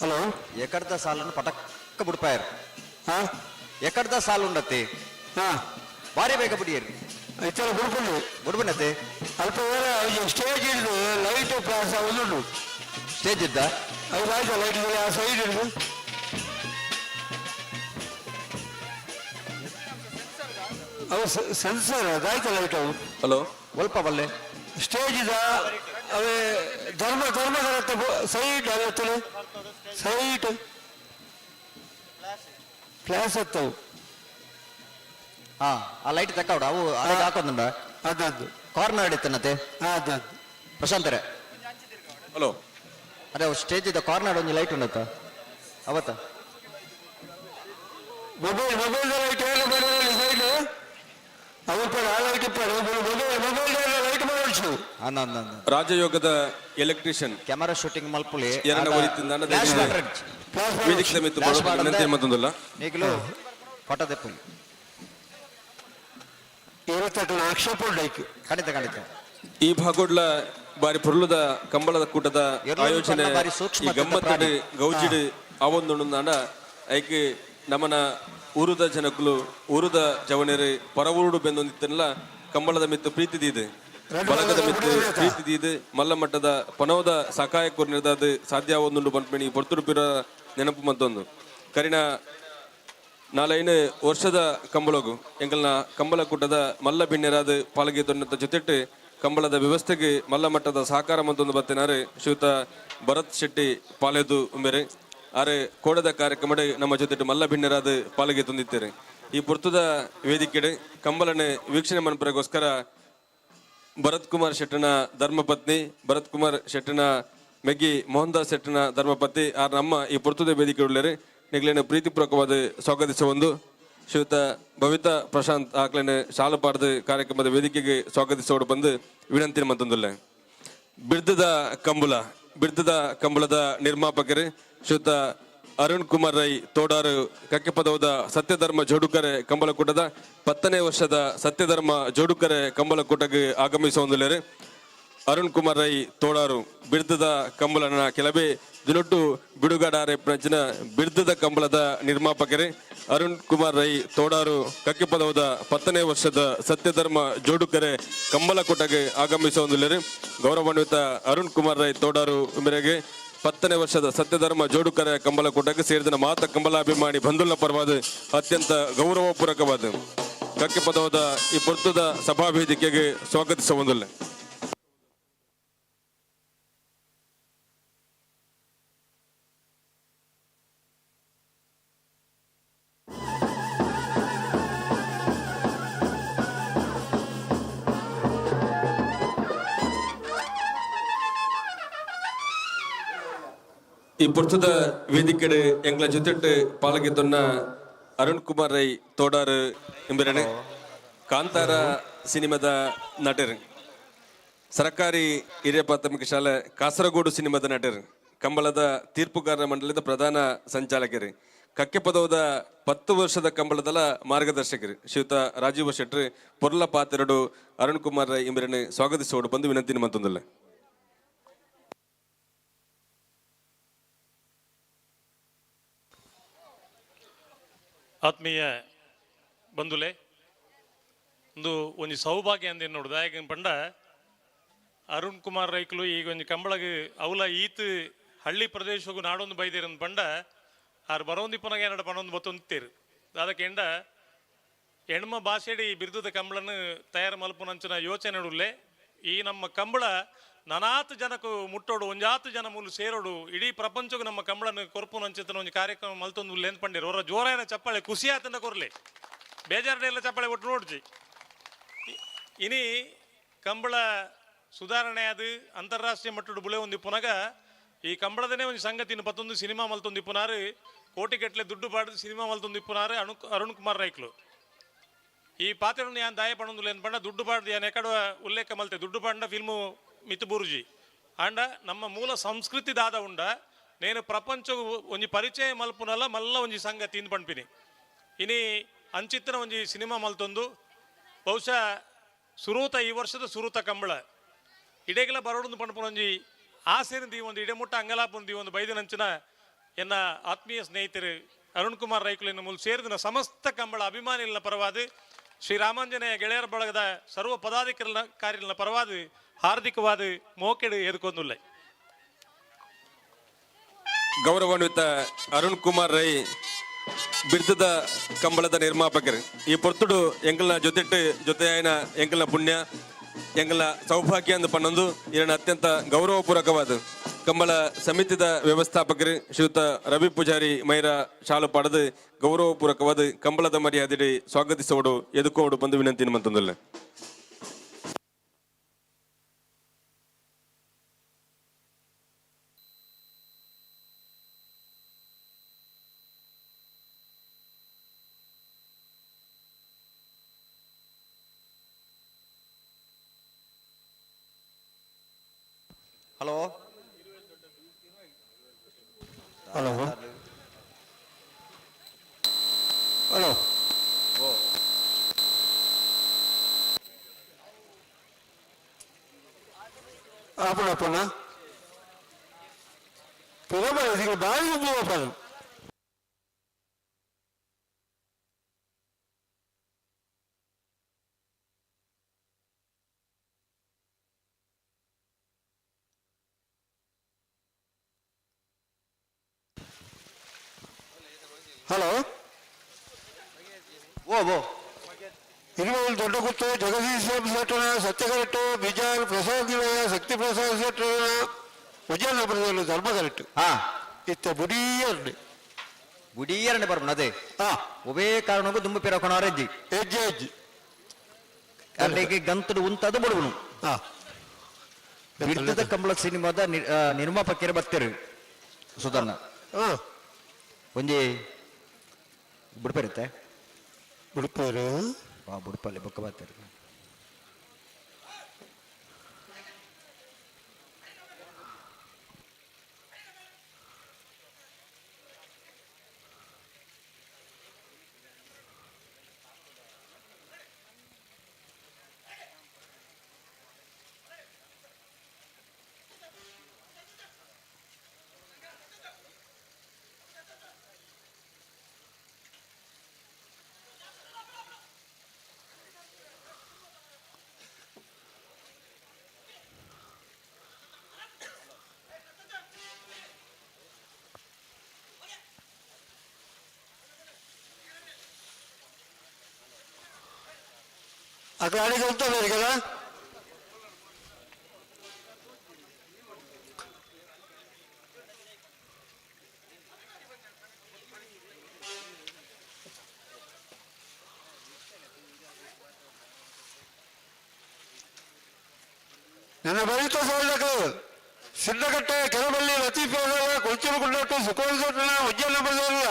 ಹಲೋ. ಎಕಡ್ದ ಸಾಲನ್ನು ಪಟಕ್ಕ ಬುಡ್ಪಾಯರ್. ಎಕಡ್ದ ಸಾಲು ಉಂಡತಿ ಬಾರಿ ಬೇಗ ಬಿಡಿಯರಿ. ಇತ್ತೆಲ್ಲ ಬುಡ್ಪುಂಡು ಬುಡ್ಬನತೆ ಅಲ್ಪ ಸ್ಟೇಜ್ ಹಿಡಿದು ಲೈಟ್ ಪ್ಲಾಸ್ ಒಂದುಂಡು. ಸ್ಟೇಜ್ ಇದ್ದ ಅದು ಆಯ್ತು ಲೈಟ್ ಆ ಸೈಡ್ ಹಿಡಿದು ಅವು ಸೆನ್ಸರ್ ಅದಾಯ್ತು ಲೈಟ್ ಅವು. ಹಲೋ. ಒಲ್ಪ ಬಲ್ಲೆ ಸ್ಟೇಜ್ ಇದ ಅವೇ ಧರ್ಮ ಧರ್ಮದ ಸೈಡ್ ಅಲ್ಲತ್ತಲೆ ಸೈಡ್ ಫ್ಲಾಶ್ ಹತ್ತವು. ಹಾ, ಆ ಲೈಟ್ ತಕ್ಕವಡ ಅವು ಅದಕ್ಕೆ ಹಾಕೋದುಂಡ. ಅದದ್ದು ಕಾರ್ನರ್ ಇತ್ತನತೆ. ಅದದ್ದು. ಪ್ರಶಾಂತರೆ. ಹಲೋ. ಅದೇ ಸ್ಟೇಜ್ ಇದ್ದ ಕಾರ್ನರ್ ಒಂಜಿ ಲೈಟ್ ಉಂಡತ್ತ ಅವತ್ತ. ಮೊಬೈಲ್ ಮೊಬೈಲ್ ಲೈಟ್ ಏನು ಬರೋಲ್ಲ ಸೈಡ್ ಅವು ಆ ಲೈಟ್ ಇಪ್ಪಡು. ಮೊಬೈಲ್ ಮೊಬೈಲ್ ಲೈಟ್ ಮಾಡಲ್ಸು. ಅಂದ ಅಂದ ಅಂದ. ರಾಜಯೋಗದ ಎಲೆಕ್ಟ್ರಿಷಿಯನ್ ಕ್ಯಾಮರಾ ಶೂಟಿಂಗ್ ಮಲ್ಪುಲಿ. ಏನನ್ನ ಒರಿತಿಂದಾನ ವೇದಿಕೆ ಮಿತ್ತು ವಿನಂತಿ ಮತ್ತೊಂದಲ್ಲ. ನೀಗಲು ಫೋಟೋ ದೆಪ್ಪುಲಿ. ಇರತಕ್ಕನ ಆಕ್ಷೇಪ ಉಂಡೈಕ್. ಖಂಡಿತ ಖಂಡಿತ. ಈ ಭಾಗೋಡ್ಲ ಬಾರಿ ಪೊರ್ಲುದ ಕಂಬಳದ ಕೂಟದ ಎರ್ಲೊಂದು ಆಯೋಜನೆ ಪಂಡ ಬಾರಿ ಈ ಸೂಕ್ಷ್ಮತೆದ ಗಮ್ಮತ್ತಡು ಪ್ರಾಣಿ. ಗೌಜಿಡು ಆವೊಂದುಂಡು. ಐಕ್ ನಮನ ಊರುದ ಜನಕುಲು, ಊರುದ ಜವನೆರು, ಪರವೂರುಡು ಬೆಂದೊಂದಿತ್ತಲ್ಲ ಕಂಬಳದ ಮಿತ್ತು ಪ್ರೀತಿ ದೀದು, ಬಳಗದ ಮಿತ್ತು ಪ್ರೀತಿ ದೀದು ಮಲ್ಲ ಮಟ್ಟದ ಪನವದ ಸಕಾಯ ನಿರ್ದಾದ ಸಾಧ್ಯ ಒಂದುಂಡು ಪನ್ಪಿಣಿ ಪೊರ್ತುಡು ಪಿರ ನೆನಪು ಮತ್ತೊಂದು. ಕರಿನ ನಾಲೈನು ವರ್ಷದ ಕಂಬಳಗು ಎಂಕಲ್ನ ಕಂಬಳ ಕೂಟದ ಮಲ್ಲ ಬಿನ್ನೆರಾದ ಪಾಲಗೆ ತೊನ್ನತ ಜೊತೆಟ್ಟು ಕಂಬಳದ ವ್ಯವಸ್ಥೆಗೆ ಮಲ್ಲ ಮಟ್ಟದ ಸಹಕಾರ ಮತ್ತೊಂದು ಬತ್ತಿನಾರು ಶ್ರೀಯುತ ಭರತ್ ಶೆಟ್ಟಿ ಪಾಲೆದು ಉಂಬೆರೆ. ಆರೆ ಕೋಡದ ಕಾರ್ಯಕ್ರಮಡ್ ನಮ್ಮ ಜೊತೆಟ್ಟು ಮಲ್ಲ ಬಿನ್ನೆರಾದ ಪಾಲಗೆ ತಂದಿತ್ತಾರೆ. ಈ ಪುರ್ತದ ವೇದಿಕೆಡೆ ಕಂಬಳನೆ ವೀಕ್ಷಣೆ ಮನ್ಪರೆಗೋಸ್ಕರ ಭರತ್ ಕುಮಾರ್ ಶೆಟ್ಟನ ಧರ್ಮಪತ್ನಿ, ಭರತ್ ಕುಮಾರ್ ಶೆಟ್ಟನ ಮೆಗ್ಗಿ ಮೋಹನ್ ದಾಸ್ ಶೆಟ್ಟನ ಧರ್ಮಪತ್ನಿ ಆರ್ ನಮ್ಮ ಈ ಪುರ್ತದ ವೇದಿಕೆ ಉಳ್ಳೇರು. ನಿಗ್ಲೇನ ಪ್ರೀತಿಪೂರ್ವಕವಾದ ಸ್ವಾಗತಿಸುವಂದು ಶ್ರೀಯುತ ಭವಿತಾ ಪ್ರಶಾಂತ್ ಆಕ್ಲೇನ ಶಾಲು ಪಾಡ್ದು ಕಾರ್ಯಕ್ರಮದ ವೇದಿಕೆಗೆ ಸ್ವಾಗತಿಸೋಡು ಬಂದು ವಿನಂತಿ ಮತ್ತೊಂದುಲ್ಲ. ಬಿರ್ದದ ಕಂಬುಲ, ಬಿರ್ದದ ಕಂಬಳದ ನಿರ್ಮಾಪಕರು ಶ್ರೀಯುತ ಅರುಣ್ ಕುಮಾರ್ ರೈ ತೋಡಾರು ಕಕ್ಕೆಪದವದ ಸತ್ಯಧರ್ಮ ಜೋಡುಕರೆ ಕಂಬಳಕೂಟದ 10ನೇ ವರ್ಷದ ಸತ್ಯಧರ್ಮ ಜೋಡುಕರೆ ಕಂಬಳಕೂಟಕ್ಕೆ ಆಗಮಿಸುವಂದುಲ್ಲೇರು. ಅರುಣ್ ಕುಮಾರ್ ರೈ ತೋಡಾರು ಬಿರ್ದದ ಕಂಬಳನ ಕೆಲವೇ ದಿನೊಟ್ಟು ಬಿಡುಗಡಾರೆ ಪ್ರಚನ ಬಿರ್ದದ ಕಂಬಳದ ನಿರ್ಮಾಪಕರೇ ಅರುಣ್ ಕುಮಾರ್ ರೈ ತೋಡಾರು ಕಕ್ಕೆಪದವದ 10ನೇ ವರ್ಷದ ಸತ್ಯಧರ್ಮ ಜೋಡುಕರೆ ಕಂಬಳಕೂಟಕ್ಕೆ ಆಗಮಿಸುವಂದುಲ್ಲೇರು. ಗೌರವಾನ್ವಿತ ಅರುಣ್ ಕುಮಾರ್ ರೈ ತೋಡಾರು ಮೇರೆಗೆ 10ನೇ ವರ್ಷದ ಸತ್ಯಧರ್ಮ ಜೋಡುಕರೆ ಕಂಬಳಕೂಟಕ್ಕೆ ಸೇರಿದ ಮಾತ ಕಂಬಳಾಭಿಮಾನಿ ಬಂಧುಲ್ನ ಪರವಾದ ಅತ್ಯಂತ ಗೌರವಪೂರ್ವಕವಾದ ಕಕ್ಕೆಪದವದ ಈ ಪೊರ್ತುದ ಸಭಾವೇದಿಕೆಗೆ ಸ್ವಾಗತಿಸುವಂದುಲ್ಲ. ಈ ಪುರ್ತದ ವೇದಿಕೆಡೆ ಎಂಗ್ಲ ಜೊತೆಟ್ಟು ಪಾಲಗೆ ತೊನ್ನ ಅರುಣ್ ಕುಮಾರ್ ರೈ ತೋಡಾರು ಎಂಬರಣೆ ಕಾಂತಾರ ಸಿನಿಮಾದ ನಟರು, ಸರಕಾರಿ ಹಿರಿಯ ಪ್ರಾಥಮಿಕ ಶಾಲೆ ಕಾಸರಗೋಡು ಸಿನಿಮಾದ ನಟರು, ಕಂಬಳದ ತೀರ್ಪುಗಾರರ ಮಂಡಳಿದ ಪ್ರಧಾನ ಸಂಚಾಲಕರು, ಕಕ್ಕೆಪದವದ 10 ವರ್ಷದ ಕಂಬಳದಲ ಮಾರ್ಗದರ್ಶಕರು ಶ್ರೀಯುತ ರಾಜೀವ ಶೆಟ್ಟರು ಪೊರ್ಲ ಪಾತೆರಡು ಅರುಣ್ ಕುಮಾರ್ ರೈ ಎಂಬರನ್ನು ಸ್ವಾಗತಿಸೋಡು ಬಂದು ವಿನಂತಿ ಮತ್ತೊಂದಲ್ಲ. ಆತ್ಮೀಯ ಬಂಧುಲೆ, ಒಂದು ಒಂಜಿ ಸೌಭಾಗ್ಯ ಅಂದೇನು ನೋಡು. ದಾಯಕ ಪಂಡ ಅರುಣ್ ಕುಮಾರ್ ರೈಕ್ಲು ಈಗ ಒಂಜಿ ಕಂಬಳಗ್ ಅವಲ ಈತ್ ಹಳ್ಳಿ ಪ್ರದೇಶಗೂ ನಾಡೊಂದು ಬೈದೇರಂದು ಪಂಡ ಆರು ಬರೋಂದಿಪ್ಪನಾಗ ಏನಡ ಪಣೊಂದು ಬತ್ತೊಂದಿತ್ತೇರು. ಅದಕ್ಕೆ ಎಂಡ ಹೆಣ್ಮ ಭಾಷೆಡಿ ಬಿರುದದ ಕಂಬಳನ್ನು ತಯಾರು ಮಲ್ಪುನಂಚಿನ ಯೋಚನೆ ಉಳ್ಳೆ. ಈ ನಮ್ಮ ಕಂಬಳ ನಾನಾತು ಜನಕ್ಕೂ ಮುಟ್ಟೋಡು, ಒಂಜಾತು ಜನ ಮೂಲು ಸೇರೋಡು, ಇಡೀ ಪ್ರಪಂಚಕ್ಕೂ ನಮ್ಮ ಕಂಬಳನ್ನು ಕೊರ್ಪುನಂಚಿತನ ಒಂಜಿ ಕಾರ್ಯಕ್ರಮ ಮಲ್ತೊಂದು ಉಲ್ಲೆ ಅಂತ ಪಂಡಿರು. ಅವರ ಜೋರಾಯನ ಚಪ್ಪಾಳೆ ಖುಷಿ ಆತಂದ ಕೊರ್ಲೆ, ಬೇಜಾರಡೆ ಚಪ್ಪಾಳೆ ಒಟ್ಟು ನೋಡ್ಜಿ. ಇನಿ ಕಂಬಳ ಸುಧಾರಣೆ ಅದು ಅಂತಾರಾಷ್ಟ್ರೀಯ ಮಟ್ಟದ ಬುಳೆ ಒಂದು ಪುನಗ ಈ ಕಂಬಳದನೇ ಒಂದು ಸಂಗತಿನ ಪತ್ತೊಂದು ಸಿನಿಮಾ ಮಲ್ತೊಂದು ಇಪ್ಪುನಾರು, ಕೋಟಿಗಟ್ಟಲೆ ದುಡ್ಡು ಪಾಡ್ದು ಸಿನಿಮಾ ಮಲ್ತೊಂದು ಇಪ್ಪುನಾರು ಅರುಣ್ ಕುಮಾರ್ ರೈಕ್ಲು. ಈ ಪಾತ್ರವನ್ನು ಯಾನ್ ದಾಯ ಪಣೊಂದುಲ್ಲ ಪಂಡ ದುಡ್ಡು ಪಾಡ್ದು ಯಾನ್ ಎಕಡ ಉಲ್ಲೇಖ ಮಲ್ತೆ ದುಡ್ಡು ಪಾಂಡ ಫಿಲ್ಮು ಮಿತು ಬುರ್ಜಿ ಆಂಡ ನಮ್ಮ ಮೂಲ ಸಂಸ್ಕೃತಿ ದಾದ ಉಂಡ ನೇನು ಪ್ರಪಂಚ ಒಂಜಿ ಪರಿಚಯ ಮಲ್ಪುನಲ್ಲ ಮಲ್ಲ ಒಂಜಿ ಸಂಗತಿ ಇಂದು ಪಣ್ಪಿನಿ. ಇನಿ ಅಂಚಿತ್ತನ ಒಂಜಿ ಸಿನಿಮಾ ಮಲ್ತೊಂದು ಬಹುಶಃ ಸುರೂತ ಈ ವರ್ಷದ ಸುರೂತ ಕಂಬಳ ಇಡೇಗಲ ಬರೋಡೊಂದು ಪಣ್ಪುನ ಒಂಜಿ ಆಸೆನ ದೀ ಒಂದು ಇಡೆಮುಟ್ಟ ಅಂಗಲಾಪುನ ದೀ ಒಂದು ಬೈದಿನಂಚಿನ ಎನ್ನ ಆತ್ಮೀಯ ಸ್ನೇಹಿತರು ಅರುಣ್ ಕುಮಾರ್ ರೈಕುಲಿನ ಮೂಲ ಸೇರಿದ ಸಮಸ್ತ ಕಂಬಳ ಅಭಿಮಾನಿಗಳ ಪರವಾದ ಶ್ರೀ ರಾಮಾಂಜನೇಯ ಗೆಳೆಯರ ಬಳಗದ ಸರ್ವ ಪದಾಧಿಕಾರಿಗಳ ಪರವಾದ ಹಾರ್ದಿಕವಾದ ಮೋಕೆಡು ಎದುಕೊಂದುಲ್ಲೆ. ಗೌರವಾನ್ವಿತ ಅರುಣ್ ಕುಮಾರ್ ರೈ ಬಿರ್ದದ ಕಂಬಳದ ನಿರ್ಮಾಪಕರು ಈ ಪೊರ್ತುಡು ಎಂಕಲ್ನ ಜೊತೆಟ್ಟು ಜೊತೆಯಾಯನ ಎಂಕಲ್ನ ಪುಣ್ಯ ಎಂಗಲ ಸೌಭಾಗ್ಯ ಅಂದ್ ಪನ್ನೊಂದು ಇರನ ಅತ್ಯಂತ ಗೌರವಪೂರ್ವಕವಾದ ಕಂಬಳ ಸಮಿತಿದ ವ್ಯವಸ್ಥಾಪಕರು ಶ್ರೀಯುತ ರವಿ ಪೂಜಾರಿ ಮೈರ ಶಾಲು ಪಡೆದು ಗೌರವಪೂರ್ವಕವಾದ ಕಂಬಳದ ಮರ್ಯಾದೆ ಸ್ವಾಗತಿಸೋಡು ಎದುಕೋಡು ಬಂದು ವಿನಂತಿ ಮಂತಂದಲ್ಲ. ಹಲೋ ಹಲೋ ಹಲೋ ಓ ಅಪ್ಪಣ ಅಪ್ಪಣ ಪಿರಬ ಬಾರಿ ಅಪ್ಪಣ. ಹಲೋ ಓ ಓ ಇರುವಲ್ಲಿ ದೊಡ್ಡಗುತ್ತು ಜಗದೀಶ್ ಶೆಟ್ಟನ ಸತ್ಯಗರಟ್ಟು ಬಿಜಾರ್ ಪ್ರಸಾದ್ ನಿಲಯ ಶಕ್ತಿ ಪ್ರಸಾದ್ ಶೆಟ್ಟನ ವಿಜಯನಗರದಲ್ಲಿ ಧರ್ಮಗರಟ್ಟು. ಇತ್ತ ಬುಡಿಯರ್ನೆ ಬುಡಿಯರ್ನೆ ಬರ್ಬಣ ಅದೇ ಒಬೇ ಕಾರಣಕ್ಕೂ ದುಂಬು ಪಿರಕೊಣಾರ ಹೆಜ್ಜಿ ಹೆಜ್ಜೆ ಹೆಜ್ಜಿ ಅಲ್ಲಿಗೆ ಗಂತಡು ಉಂತದು ಬುಡುಗುನು ಬಿಡ್ತದ ಕಂಬಳ ಸಿನಿಮಾದ ನಿರ್ಮಾಪಕರ ಬತ್ತೇರು ಸುಧರ್ಣ ಒಂಜಿ ಬುಡ್ಪೇರುತ್ತೆ ಬುಡ್ಪೇರು ಬುಡ್ಪಲ್ಲಿ ಬೊಕ್ಕ ಬತ್ತೇರು. ಅక్కడ ಅಡಿಗೆ ಉಂಟಲ್ಲ కదా. ನನ್ನ ಬರಿತ ಸೋಲಕ ಸಿದ್ದಕಟ್ಟೆ ಕೆರಬಳ್ಳಿ ಲತೀಫ್ ಕೊಲ್ಚೂರು ಗುಂಡಟ್ಟು ಸುಖೋಲ್ ಉಜ್ಜಲ ಬಜಾರಿಯ.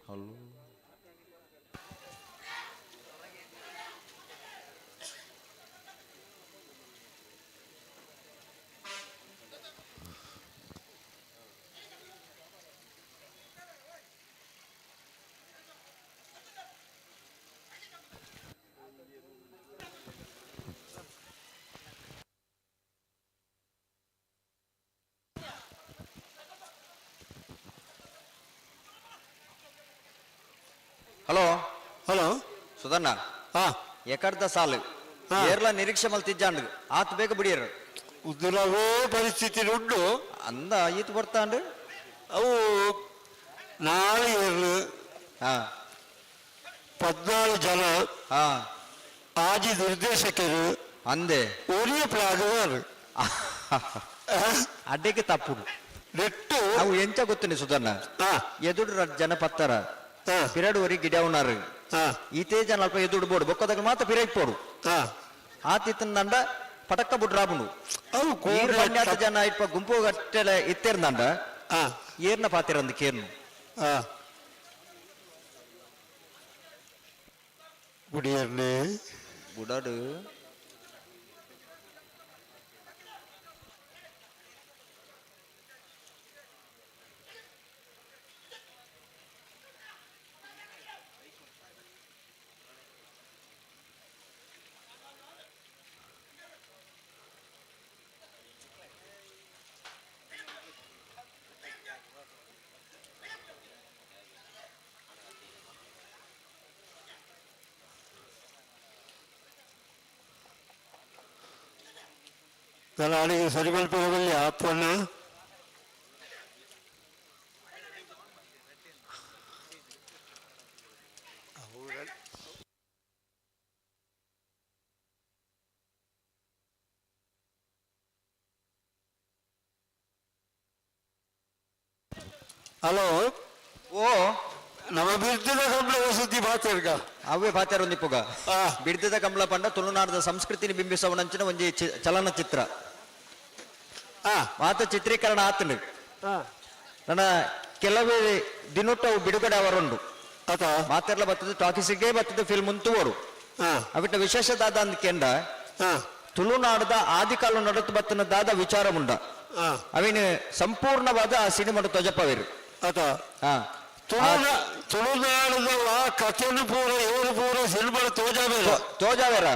ಹಲೋ ಹಲೋ ಹಲೋ ಸುಧಣ್ಣ, ಎಕಡ್ದ ಸಾಲು ಏರ್ಲ ನಿರೀಕ್ಷೆ ಮಲ್ತಿಜ್ಜಾಂಡ್ ಆತ್ ಬೇಗ ಬಿಡಿಯರು. ಉದ್ದುಲವೇ ಪರಿಸ್ಥಿತಿ ಉಂಟು. ಅಂದ ಈತ್ ಬರ್ತಾಂಡು. ಅವು ನಾಳೆ ಏರ್ಲು 14 ಜನ ಆಜಿ ನಿರ್ದೇಶಕರು ಅಂದೆ ಒರಿಯ ಪ್ಲಾಗವಾರು ಅಡ್ಡೆಗೆ ತಪ್ಪು ನೆಟ್ಟು. ಅವು ಎಂಚ ಗೊತ್ತುನಿ ಸುಧಣ್ಣ, ಎದುರು ಜನ ಪತ್ತರ ಪಿರಡು ಒರಿ ಗಿಡ ಉನ್ನಾರು ಈತೇ ಜನ ಅಲ್ಪ ಎದುಡು ಬೋಡು ಬೊಕ್ಕದಾಗ ಮಾತ್ರ ಪಿರೈಟ್ ಪೋಡು ಆತಿತ್ತಂಡ ಪಟಕ್ಕ ಬುಡ್ರಾಬುಂಡು. ಅವು ಪನ್ಯಾತ ಜನ ಇಪ್ಪ ಗುಂಪು ಗಟ್ಟಲೆ ಇತ್ತೇರ್ದಂಡ ಏರ್ನ ಪಾತಿರಂದು ಕೇರ್ನು. ಗುಡಿಯರ್ನೆ ಬುಡಾಡು. ಅಡಿಗೆ ಸರಿ ಮಲ್ಪಿರಬಲ್ಲಿ ಅಪ್ಪಣ್ಣ ಹಲೋ. ಓ ನಮ್ಮ ಬಿರ್ದಿದ ಕಂಬಳ ಸುದ್ದಿ ಪಾತೆರ್ಗ. ಅವೇ ಪಾತೆರ ಒಂದಿಪ್ಪುಗ ಬಿಡ್ದದ ಕಂಬಳ ಪಂಡ ತುಳುನಾಡದ ಸಂಸ್ಕೃತಿని ಬಿಂಬಿಸವನಂಚಿನ ಒಂಜಿ ಚಲನಚಿತ್ರ. ಮಾತ ಚಿತ್ರೀಕರಣ ಆತನು. ನನ್ನ ಕೆಲವೇ ದಿನೊಟ್ಟು ಅವು ಬಿಡುಗಡೆ ಅವರುಂಡು. ಮಾತೆರ್ಲ ಬತ್ತದ ಟಾಕೀಸಿಗೆ ಬತ್ತದ ಫಿಲ್ಮ್ ಅಂತುವರು. ಅವಿಟ್ಟ ವಿಶೇಷ ದಾದ ಅಂದ್ಕೆಂಡ ತುಳುನಾಡದ ಆದಿಕಾಲ ನಡತು ಬತ್ತನ ದಾದ ವಿಚಾರ ಮುಂಡ ಅವಿನ ಸಂಪೂರ್ಣವಾದ ಆ ಸಿನಿಮಾ ತೊಜಪವೇರು. ತುಳುನಾಡದ ಆ ಕಥೆನು ಪೂರ ಏಳು ಪೂರ ಸಿನಿಮಾ ತೋಜಾವೇರ ತೋಜಾವೇರ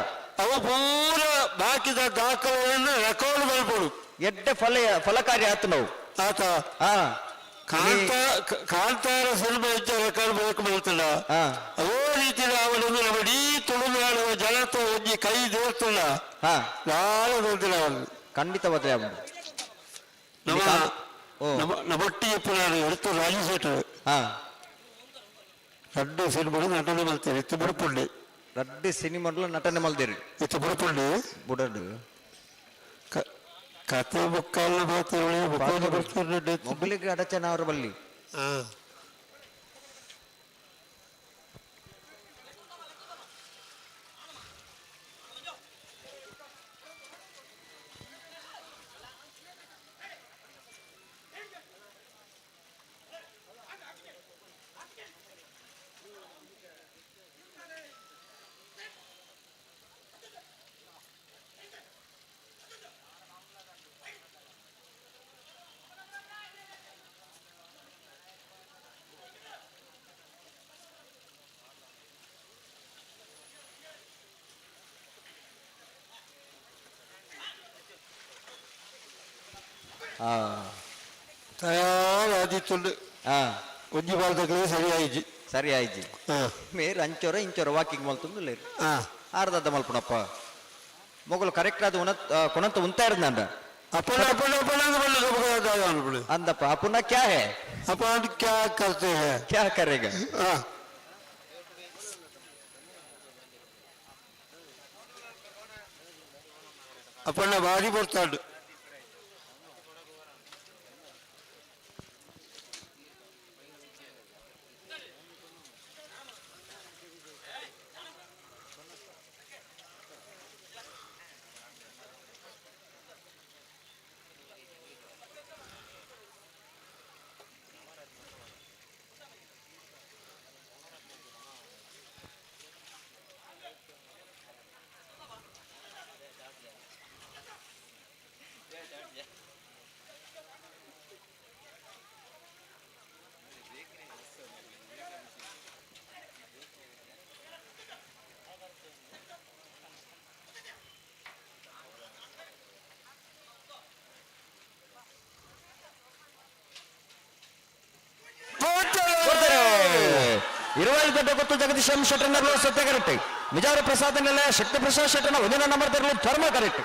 ಅವು ಪೂರ ಬಾಕಿದ ದಾಖಲೆಯನ್ನು ರೆಕಾರ್ಡ್ ಮಾಡ್ಬೋದು. ಎಡ್ಡೆ ಫಲ ಫಲಕಾರಿ ಆತು ನಾವು. ಆತ ಕಾಂತಾರ ಸಿನಿಮಾ ಇದ್ದ ರೆಕಾರ್ಡ್ ಬೇಕು ಮಾಡ್ತಲ್ಲ. ಅದೇ ರೀತಿ ಅವನನ್ನು ನಮ್ಮ ಇಡೀ ತುಳುನಾಡುವ ಜನತೆ ಒಂಜಿ ಕೈ ದೇರ್ತಲ್ಲ. ನಾಳೆ ಬಂದಿಲ್ಲ ಅವನು. ಖಂಡಿತ ಅವನು. ನಮ್ಮ ನಮ್ಮೊಟ್ಟಿಗೆ ನಾನು ಎಡ್ತು ರಾಜಶೇಖರ್ ರಡ್ಡು ಸಿನಿಮಾ ನಟನೆ ಮಾಡ್ತೇನೆ ಇತ್ತು ಬುಡುಪುಂಡಿ. ರಡ್ಡು ಸಿನಿಮಾಡ್ಲ ನಟನೆ ಮಲ್ದೇರಿ ಇತ್ತು ಬುಡುಪುಂಡಿ ಬುಡಡು ಕತೆ ಬುಕ್ಕಲ್ಲ ಬರ್ತಾರೆ. ಮೊಬೈಲಿಗೆ ಅಡಚಣೆ ಅವರ ಬಲ್ಲಿ. ತಯಾರಾದಿತ್ತುಂಡು. ಒಂಜಿ ಬಾಲ್ದಕ್ಲೆ ಸರಿ ಆಯ್ಜಿ. ಸರಿ ಆಯ್ಜಿ. ಮೇರ್ ಅಂಚೊರ ಇಂಚೊರ ವಾಕಿಂಗ್ ಮಲ್ತೊಂದು ಲೇರು. ಆರ್ದದ್ದ ಮಲ್ಪುನಪ್ಪ ಮೊಗಲು ಕರೆಕ್ಟ್ ಆದ ಉಣತ್ ಕೊಣಂತ ಉಂತಾ ಇರ್ದಂಡ. अपन अपन अपन अंदಪ್ಪ अपना क्या है, अपन क्या करते हैं, क्या करेगा. अपना ಭಾರಿ ಬರ್ತಾಡು. ಇರುವೈದು ದೊಡ್ಡ ಗೊತ್ತು ಜಗದೀಶ್ ಎಂ ಶೆಟ್ಟರ್ನಲ್ಲೂ ಸತ್ಯ ಕರೆಕ್ಟ್. ವಿಜಯ ಪ್ರಸಾದ್ ನೆಲೆ ಶಕ್ತಿ ಪ್ರಸಾದ್ ಶೆಟ್ಟರ್ನ ಒಂದಿನ ನಂಬರ್ ತರಲು ಧರ್ಮ ಕರೆಕ್ಟ್.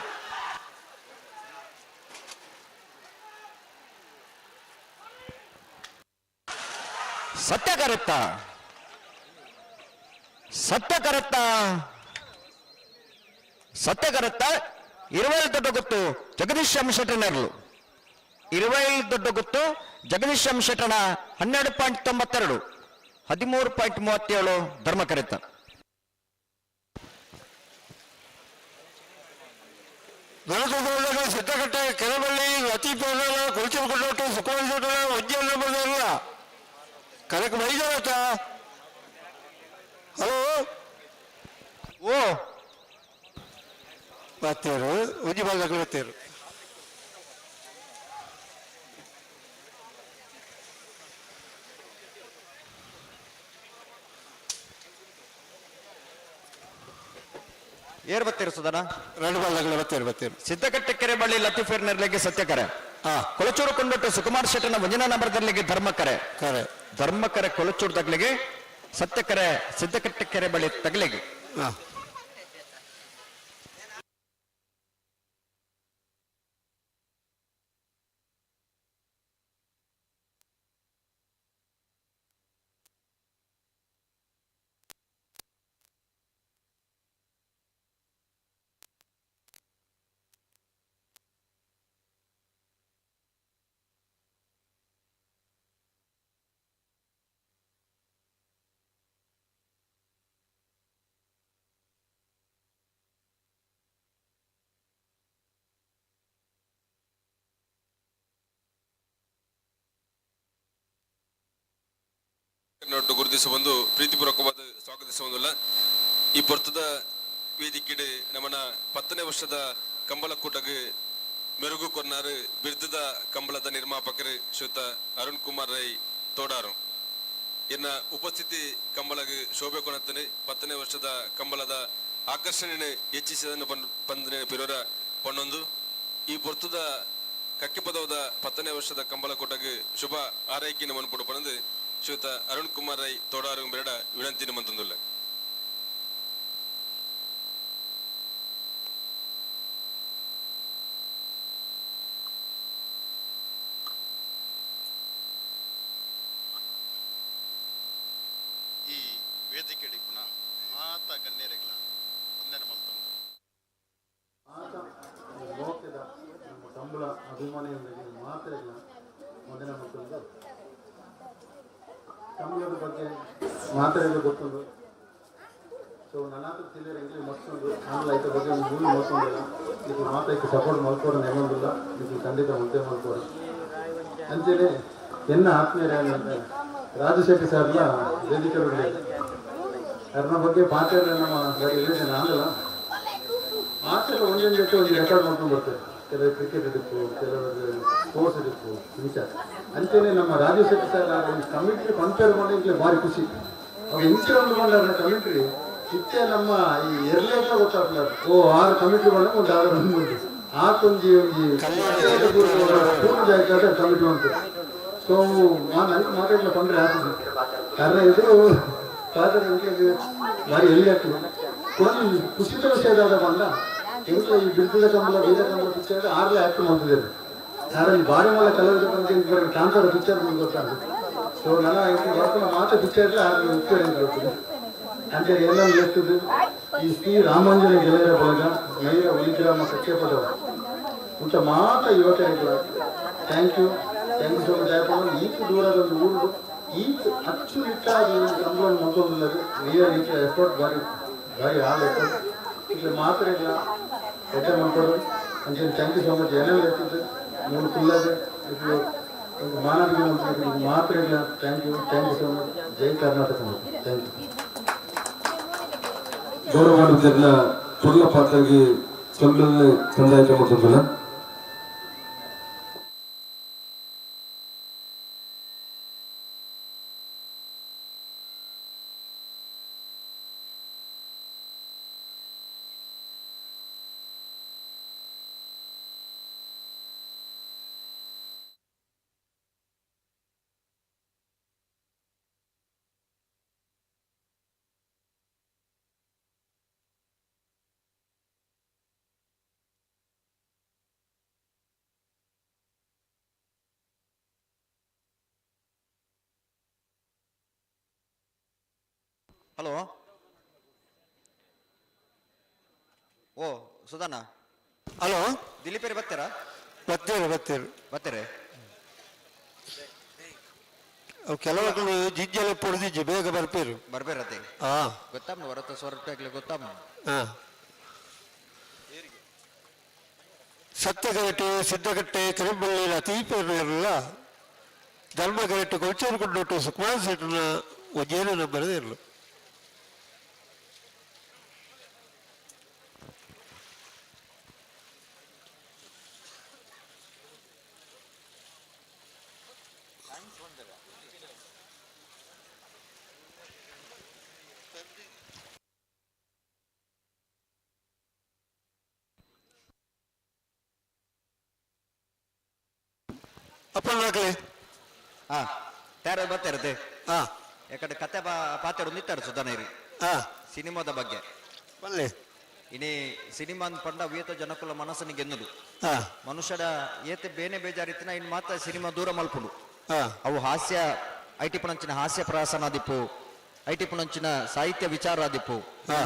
ಸತ್ಯ ಕರೆಕ್ಟ, ಸತ್ಯ ಕರೆಕ್ಟ, ಸತ್ಯ ಕರೆಕ್ಟ. ಇರುವೈದು ದೊಡ್ಡ ಗೊತ್ತು ಜಗದೀಶ್ ಎಂ ಶೆಟ್ಟರ್ನಲ್ಲೂ ಇರುವೈದು ದೊಡ್ಡ ಗೊತ್ತು ಜಗದೀಶ್ ಎಂ ಶೆಟ್ಟರ್ನ 12.92 13.37 ಧರ್ಮ ಕರೆತ. ಸಿದ್ದಕಟ್ಟೆ ಕೆರಬಳ್ಳಿ ಲತೀಫ್ ಕುಳಿತುಕೊಂಡೋಟು ಸುಖವಂತ ಒಜ್ಜೆ ಕರೆಕ್ಟ್ ಬೈದಾರತ್ತ. ಹಲೋ ಓ ಬತ್ತೇರು ಒಂಜಿ ಬಾಲ್ದಕ್ಲು ಬತ್ತೇರು. ಏರ್ ಬತ್ತೀರು ಸುಧಾನ? ಎರಡು ಬಾಲ್ದಕ್ಲು ಬತ್ತೇರು ಬತ್ತೇರು. ಸಿದ್ದಕಟ್ಟೆ ಕೆರೆಬಳ್ಳಿ ಲತೀಫೇರ್ ನೆರ್ಲೆಗೆ ಸತ್ಯಕರೆ. ಕೊಳಚೂರು ಕೊಂಡೊಟ್ಟು ಸುಕುಮಾರ್ ಶೆಟ್ಟನ ಒಂದಿನ ನಂಬರ್ ದರ್ಲಿಗೆ ಧರ್ಮಕರೆ. ಕರೆ ಧರ್ಮಕರೆ ಕೊಳಚೂರು ತಗ್ಲಿಗೆ ಸತ್ಯಕರೆ ಸಿದ್ದಕಟ್ಟೆ ಕೆರೆಬಳ್ಳಿ ತಗ್ಲಿಗೆ. ನೊಟ್ಟು ಗುರುತಿಸಬಂದು ಪ್ರೀತಿಪೂರ್ವಕವಾದ ಸ್ವಾಗತಿಸುವುದಿಲ್ಲ. ಈ ಪೊರ್ತದ ವೇದಿಕೆಡ್ ನಮನ 10ನೇ ವರ್ಷದ ಕಂಬಳ ಕೂಟಗ್ ಮೆರುಗು ಕೊರ್ನಾರು ಬಿರ್ದದ ಕಂಬಳದ ನಿರ್ಮಾಪಕರು ಶ್ರೀಯುತ ಅರುಣ್ ಕುಮಾರ್ ರೈ ತೋಡಾರು. ಇನ್ನ ಉಪಸ್ಥಿತಿ ಕಂಬಳಗ್ ಶೋಭೆ ಕೊಣತ್ತನೆ 10ನೇ ವರ್ಷದ ಕಂಬಳದ ಆಕರ್ಷಣೆ ಹೆಚ್ಚಿಸಿದನ್ನು ಪಂದನೆ ಪಿರೋರ ಪಣ್ಣೊಂದು ಈ ಪೊರ್ತದ ಕಕ್ಕೆಪದವದ 10ನೇ ವರ್ಷದ ಕಂಬಳ ಕೂಟಗ್ ಶುಭ ಆರೈಕೆಯನ್ನು ಮನ್ಪುಡು ಪಣಂದು ಶ್ರೀಯುತ ಅರುಣ್ ಕುಮಾರ್ ರೈ ತೋಡಾರು ಬೇಡ ವಿನಂತಿ ಮಂತಂದುಲ್ಲ. ಈ ವೇದಿಕೆ ಡಿಪ್ಪುನ ಮಾತ ಗಣ್ಯರಿಗಳ ವಂದನೆ ಮಲ್ತೊಂದು ಲೋಕದ ನಮ್ಮ ಕಂಬಳ ಅಭಿಮಾನಿಗಳಿಗೆ ಮಾತ್ರ ವಂದನೆ ಮಲ್ತೊಂದು ಕಂಬಳದ ಬಗ್ಗೆ ಮಾತ್ರೆಗಳು ಗೊತ್ತುಂಡು. ಸೊ ನನ್ನಾತ್ರ ತಿಳಿಯರೆ ಎಂಗ್ಲಿ ಮಸ್ತುಂಡು ಆಮೇಲೆ ಐತ ಬಗ್ಗೆ ಒಂದು ಮೂವಿ ಮಲ್ಕೊಂಡಿಲ್ಲ. ಇದು ಮಾತ್ರಕ್ಕೆ ಸಪೋರ್ಟ್ ಮಲ್ಕೋರು ನೆಮ್ಮದಿಲ್ಲ, ಇದು ಖಂಡಿತ ಮುದ್ದೆ ಮಲ್ಕೋರು ಅಂಚೆನೆ ಎನ್ನ ಆತ್ಮೀಯರೇ ರಾಜಶೆಟ್ಟಿ ಸರ್ಲ ವೇದಿಕೆ ಅರ್ನ ಬಗ್ಗೆ ಪಾತ್ರ ನಮ್ಮ ರಿಲೇಷನ್ ಆಗಲ್ಲ. ಮಾತ್ರ ಒಂದೊಂದು ಜೊತೆ ಒಂದು ರೆಕಾರ್ಡ್ ಮಾಡ್ಕೊಂಡು ಬರ್ತಾರೆ. ಕೆಲವರು ಕ್ರಿಕೆಟ್ ಹಿಡಿಪು, ಕೆಲವರು ಸ್ಪೋರ್ಟ್ಸ್ ಹಿಡಿಪು ನಿಮಿಷ ಅಂಚೆನೆ ನಮ್ಮ ರಾಜು ಶೆಟ್ಟಿ ಸರ್ ಒಂದು ಕಮಿಟ್ರಿ ಕಂಪೇರ್ ಮಾಡಿ ಭಾರಿ ಖುಷಿ. ಅವಾಗ ಇಂಚೆ ಒಂದು ಮಾಡ್ಲಾರ ಕಮಿಟ್ರಿ ಇತ್ತೆ ನಮ್ಮ ಈ ಎರ್ಲೇಕ ಗೊತ್ತಾಗ್ಲಾರ ಓ ಆರು ಕಮಿಟ್ರಿ ಮಾಡಕ್ಕೆ ಒಂದು ಆರು ಒಂದು ಆತೊಂಜಿ ಒಂಜಿ ಪೂರ್ಣ ಕಮಿಟಿ ಉಂಟು. ಸೊ ನಾನು ನನಗೆ ಮಾತಾಡ್ಲ ಪಂಡ್ರೆ ಆಗ್ತದೆ ಕಾರಣ ಎದುರು ಫಾದರ್ ಭಾರಿ ಎಲ್ಲಿ ಆಗ್ತದೆ ಒಂದು ಖುಷಿತ ವಿಷಯ ಬಂದ ಎಂತ ಈ ಬಿಲ್ಪುದ ಕಂಬಳ ಬೀದ ಕಂಬಳ ಪಿಕ್ಚರ್ ಆರ್ಲೆ ಆಕ್ಟ್ ಮಾಡ್ತಿದ್ದಾರೆ. ಯಾರಲ್ಲಿ ಭಾರಿ ಮಲ್ಲ ಕಲರ್ ಕಾಂತಾರ ಪಿಕ್ಚರ್ ಮುಂದೆ ಗೊತ್ತಾಗ್ತದೆ. ಸೊ ನನ್ನ ಬರ್ಕೊಂಡು ಮಾತ್ರ ಪಿಕ್ಚರ್ ಆರ್ಲೆ ಪಿಕ್ಚರ್ ಅಂತ ಗೊತ್ತದೆ ಅಂತ ಎಲ್ಲ ಹೇಳ್ತದೆ. ಈ ಶ್ರೀ ರಾಮಾಂಜನ ಗೆಳೆಯರ ಬಳಗ ನೈರ ಹುಲಿಗ್ರಾಮ ಸಖ್ಯಪದವ ಇಂಥ ಮಾತ ಯುವಕರಿಗಳ thank you thank you so much. ಯಾಕಂದ್ರೆ ಈತ ದೂರದ ಒಂದು ಊರು ಈತ ಅಚ್ಚುನಿಟ್ಟಾಗಿ ಕಂಬಳನ್ನು ಮಲ್ಕೊಂಡಿಲ್ಲದು ರಿಯಲ್ ಈತ ಎಫರ್ಟ್ ಭಾರಿ ಭಾರಿ ಆಲ್ ಎಫರ್ಟ್ ಇట్లా ಮಾತ್ರ ಇಲ್ಲ ಎಡ್ಡೆ ಮಾಡ್ಕೊಡು ಅಂಚೆ thank you so much. ಏನೆಲ್ಲ ಇರ್ತದೆ ಮೂರು ಕುಲ್ಲದೆ ಇట్లు ಮಾನವಿಗೆ ಮಾತ್ರ ಇಲ್ಲ. Thank you thank you so much. Jai Karnataka. Thank you. ಗೌರವಾನ್ವಿತರನ್ನ ಪುರ್ಲ ಪಾತ್ರರಿಗೆ ಸೊಲ್ಲನ್ನು ಸಂದಾಯ ಮಾಡ್ತಿದ್ದಲ್ಲ. ಹಲೋ ಓ ಸುಧಾನ. ಹಲೋ ದಿಲೀಪೇರಿ ಬರ್ತೀರಾ? ಬರ್ತೀರಿ ಬರ್ತೀರಿ ಬರ್ತೀರಿ. ಕೆಲವರು ಜಿಜ್ಜೆಲ್ಲ ಪೊಡ್ದಿಜ್ಜಿ ಬೇಗ ಬರ್ಪೇರು ಬರ್ಬೇರತ್ತೆ. ಹಾ ಗೊತ್ತಾಮ್ ಹೊರತ ಸ್ವರಟಾಗ್ಲಿ ಗೊತ್ತಾಮ್. ಹಾ ಸತ್ಯಗರಟೆ ಸಿದ್ಧಗಟ್ಟೆ ಕರಿಬಳ್ಳಿನ ತೀಪೇರ್ನೆಲ್ಲ ಧರ್ಮಗರಟೆ ಕೊಲ್ಚೇರುಕೊಂಡೊಟ್ಟು ಸುಕುಮಾರ್ ಶೆಟ್ಟನ ಒಂಜೇನ ಬರೆದಿರಲು. ಅಪ್ಪನಾಗಲಿ ಹಾ ತಯಾರ ಬರ್ತಾರದೆ. ಹಾ ಯಾಕಂದ್ರೆ ಕತೆ ಪಾತ್ರ ನಿಂತಾರ ಸುಧಾನ ಇರಿ ಹಾ ಸಿನಿಮಾದ ಬಗ್ಗೆ ಬಲ್ಲೆ ಇನಿ ಸಿನಿಮಾ ಪಂಡ ವೇತ ಜನಕುಲ ಮನಸ್ಸನ್ನು ಗೆನ್ನುದು. ಹಾ ಮನುಷ್ಯರ ಏತೆ ಬೇನೆ ಬೇಜಾರಿತ್ತಿನ ಇನ್ ಮಾತ್ರ ಸಿನಿಮಾ ದೂರ ಮಲ್ಪುಂಡು. ಹಾ ಅವು ಹಾಸ್ಯ IT ಪುಣಂಚಿನ ಹಾಸ್ಯ ಪ್ರಾಸನಾದಿಪ್ಪು, IT ಪುಣಂಚಿನ ಸಾಹಿತ್ಯ ವಿಚಾರ ಆದಿಪ್ಪು,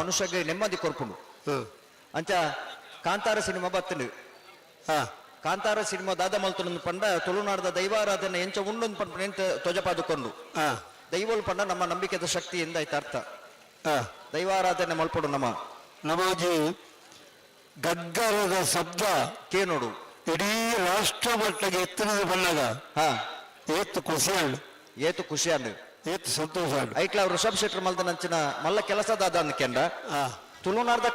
ಮನುಷ್ಯಗೆ ನೆಮ್ಮದಿ ಕೊರ್ಪುಂಡು. ಅಂಚ ಕಾಂತಾರ ಸಿನಿಮಾ ಬತ್ತಂಡು. ಕಾಂತಾರ ಸಿನಿಮಾ ದಾದ ಮಲ್ತುಂಡು ಪಂಡ ತುಳುನಾಡದ ದೈವಾರಾಧನೆ ಎಂಚ ಉಂಡೊಂದು ಪಂಡ ಎಂತ ತೊಜಪಾದುಕೊಂಡು ದೈವೋಲ್ ಪಂಡ ನಮ್ಮ ನಂಬಿಕೆದ ಶಕ್ತಿ ಎಂದಾಯ್ತು ಅರ್ಥ. ದೈವಾರಾಧನೆ ಮಲ್ಪಡು ನಮ್ಮ ನಮಾಜಿ ಗಗ್ಗರದ ಶಬ್ದ ಕೇನೋಡು ಇಡೀ ರಾಷ್ಟ್ರ ಮಟ್ಟಕ್ಕೆ ಎತ್ತರದ ಬಂದಾಗ ಏತು ಖುಷಿ ಅಂಡು ಏತು ಖುಷಿ ಅಂಡು. ಏತ್ ಸಂತೋಷ ಐಟ್ಲ ಋಷಭ್ ಶೆಟ್ಟರ್ ಮಲ್ದನಂಚಿನ ಮಲ್ಲ ಕೆಲಸದ ಅಂದ್ಕೆಂಡ ತುಳುನಾಡ್ದ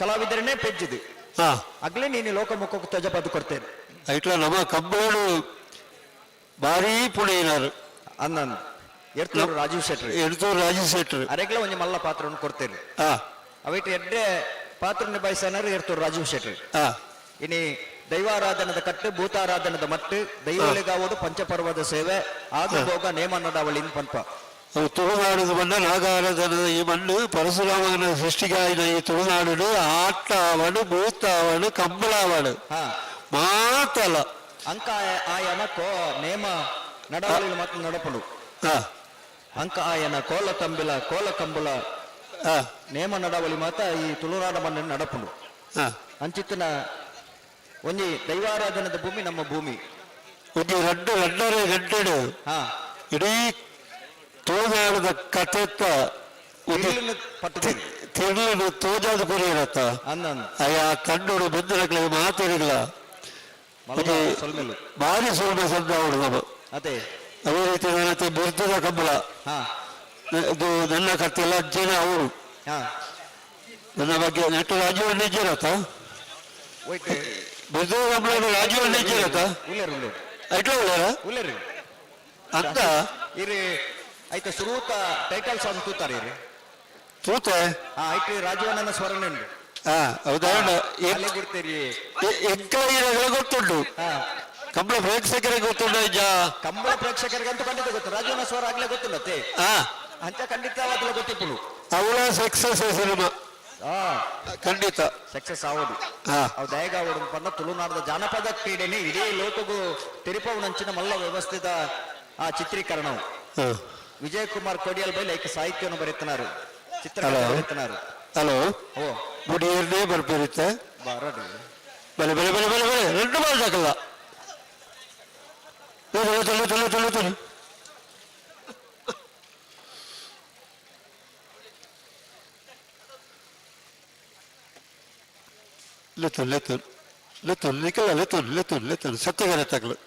ಕಲಾವಿದರನ್ನೇ ಪೆಜ್ಜಿದು. ಅಗ್ಲೇ ನೀನು ಲೋಕಮುಖಕ್ಕೆ ತೋಜಪಾದು ಕೊಡ್ತೇನೆ. ಐಟ್ಲ ನಮ್ಮ ಕಂಬಳೋಡು ಭಾರೀ ಪುಣೆಯಿನಾರು. ಅಂದನ್ ಎರ್ತೂರು ರಾಜೀವ್ ಶೆಟ್ಟರ್. ಎಡ್ತೂರು ರಾಜೀವ್ ಶೆಟ್ಟರ್. ಅರೆಗ್ಲ ಒಂಜಿ ಮಲ್ಲ ಪಾತ್ರವನ್ನು ಕೊಡ್ತೇನೆ. ಅವಿಟ್ ಎಡ್ಡೆ ಪಾತ್ರ ನಿಭಾಯಿಸನಾರು ಎರ್ತೂರು ರಾಜೀವ್ ಶೆಟ್ಟರ್. ಇನಿ ದೈವಾರಾಧನದ ಕಟ್ಟು, ಭೂತಾರಾಧನದ ಮಟ್ಟು, ದೈವಗಳಿಗಾವುದು ಪಂಚಪರ್ವದ ಸೇವೆ, ಆಗು ಭೋಗ ನೇಮ ನಡಾವಳಿ ಪನ್ಪ. ಅವು ತುಳುನಾಡದ ಮಣ್ಣ ನಾಗಾರಾಧನದ ಈ ಮಣ್ಣು ಪರಶುರಾಮನ ಸೃಷ್ಟಿಗಾಯಿನ ಈ ತುಳುನಾಡು ಆಟ ಆವಡು, ಭೂತ ಆವಡು, ಕಂಬಳ ಆವಡು ಮಾತಲ್ಲ. ಅಂಕ ಆಯನ ಕೋ ನೇಮ ನಡವಳಿ ಮಾತ್ರ ನಡಪಡು. ಅಂಕ ಆಯನ ಕೋಲ ತಂಬಿಲ ಕೋಲ ಕಂಬುಲ ನೇಮ ನಡವಳಿ ಮಾತ ಈ ತುಳುನಾಡ ಮಣ್ಣು ನಡಪುಂಡು. ಅಂಚಿತ್ತಿನ ಒಂಜಿ ದೈವಾರಾಧನದ ಭೂಮಿ ನಮ್ಮ ಭೂಮಿ. ಒಂಜಿ ರಡ್ಡು ರಡ್ಡರೆ ಗಂಟೆಡು ಇಡೀ ತುಳುನಾಡದ ಕಥೆತ್ತ ತಿರುಳು ತೋಜಾದ ಕೊರಿಯರತ್ತ. ಅಯ್ಯ ತಂಡೋಡು ಬಂದಿರಕ್ಲೆ ಮಾತಿರಲಿಲ್ಲ. ಭಾರಿ ಸೊಲ್ಮೆ ಸಂದ ನಮ್ಮ. ಅದೇ ಅದೇ ರೀತಿ ನನ್ನ ಬಿರ್ದದ ಕಂಬಳ ಇದು ನನ್ನ ಕಥೆಲ್ಲ ಅಜ್ಜನ ಅವರು ನನ್ನ ಬಗ್ಗೆ ನೆಟ್ಟು ರಾಜೀವ್ ಇಜ್ಜಿರತ್ತ. ಬಿರ್ದದ ಕಂಬಳ ರಾಜೀವ್ ಇಜ್ಜಿರತ್ತ. ಐಟ್ಲ ಉಳ್ಳಾರ ಉಲ್ಲೇರು ಅಂತ ಇರಿ. ಐತ ಸುರೂತ ಟೈಟಲ್ ಸಾಂಗ್ ತೂತಾರೆ ಇರಿ. ತೂತೆ. ಐಟ್ ರಾಜೀವಣ್ಣನ ಸ್ವರಣೆ ಉಂಟು. ಹೌದಾ? ಅಲ್ಲೇ ಗುರ್ತೀರಿ. ಎಂಕಲಿಗೆ ಗೊತ್ತುಂಟು, ಕಂಬಳ ಪ್ರೇಕ್ಷಕರಿಗೆ ಗೊತ್ತುಂಟು ಇಜ್ಜ? ಕಂಬಳ ಪ್ರೇಕ್ಷಕರಿಗಂತೂ ಖಂಡಿತ ಗೊತ್ತು. ರಾಜೀವಣ್ಣ ಸ್ವರ ಆಗ್ಲೇ ಗೊತ್ತಿಲ್ಲತ್ತೆ ಅಂಚ ಖಂಡಿತವಾಗ್ಲೂ ಗೊತ್ತಿಪ್ಪುಡು. ಅವಳ ಸಕ್ಸಸ್ ಸಿನಿಮಾ ಖಂಡಿತ ಸಕ್ಸಸ್ ಆವಡು. ಅವು ದಯಗಾವಡು ಪಂಡ ತುಳುನಾಡದ ಜಾನಪದ ಕ್ರೀಡೆನೆ ಇಡೀ ಲೋಕಗೂ ತೆರಿಪವನಂಚಿನ ಮಲ್ಲ ವ್ಯವಸ್ಥಿತ ಆ ಚಿತ್ರೀಕರಣವು. ವಿಜಯ್ ಕುಮಾರ್ ಕೊಡಿಯಲ್ ಬೈ ಲೈಕ್ ಸಾಹಿತ್ಯವನ್ನು ಬರೆಯುತ್ತಿದ್ದಾರೆ, ಚಿತ್ರ ಬರೆಯುತ್ತಿದ್ದಾರೆ. ಹಲೋ. ಓ ಮುಡಿಯರ್ನೇ ಬರ್ಪಿರುತ್ತೆ. ಬರಡಿ. ಬಲೆ ಬಲೆ ಬಲೆ ಬಲೆ ಬಲೆ రెండు ಬಾಲ್ ದಾಕಲ್ಲ. ತುಳು ತುಳು ತುಳು ತುಳು ಲೆತ್ತೊನ್ ಲೆತ್ತೊನ್ ಲೆತ್ತೊನ್ ನಿಕಲ್ಲ ಲೆತ್ತೊನ್ ಲೆತ್ತೊನ್ ಲೆತ್ತೊನ್ ಸತ್ಯಗಾರ ತಗಲು.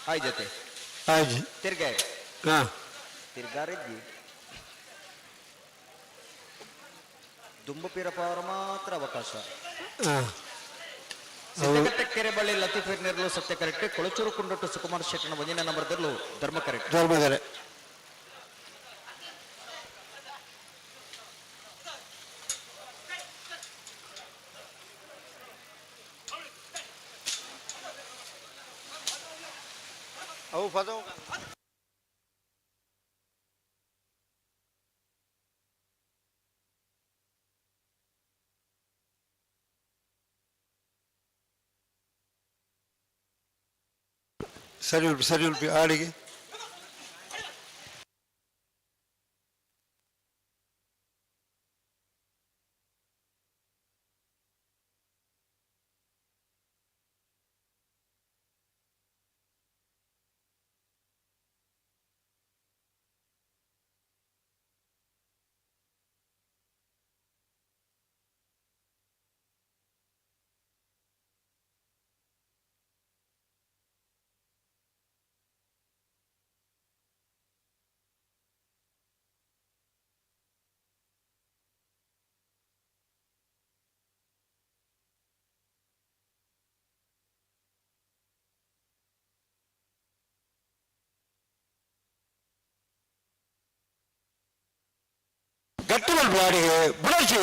ಹಾಯ್ ಜೊತೆ. ಹಾಯ್. ತಿರ್ಗಾ. ಹಾ. ತಿರ್ಗಾರಿದ್ದಿ ದುಂಬು ಪೀರಪ್ಪ ಅವರ ಮಾತ್ರ ಅವಕಾಶ. ಸಿದ್ದಕಟ್ಟೆ ಕೆರೆಬಳ್ಳಿ ಲತೀಫ್ ನೆರಳು ಸತ್ಯ ಕರೆಕ್ಟ್. ಕೊಳಚೂರು ಕುಂಡೊಟ್ಟು ಸುಕುಮಾರ್ ಶೆಟ್ಟನ ಒಂದಿನ ನಂಬರ್ದಲ್ಲೂ ಧರ್ಮ ಕರೆಕ್ಟ್. ಧರ್ಮದರೆ. ಅವು ಪದ ಸರಿ ಉಲ್ಪಿ ಸರಿ ಉಲ್ಪಿ ಆಡಿಗೆ. ಗಟ್ಟಿ ಮಲ್ಪು ಆಡಿಗೆ ಬುಡರ್ಚಿ.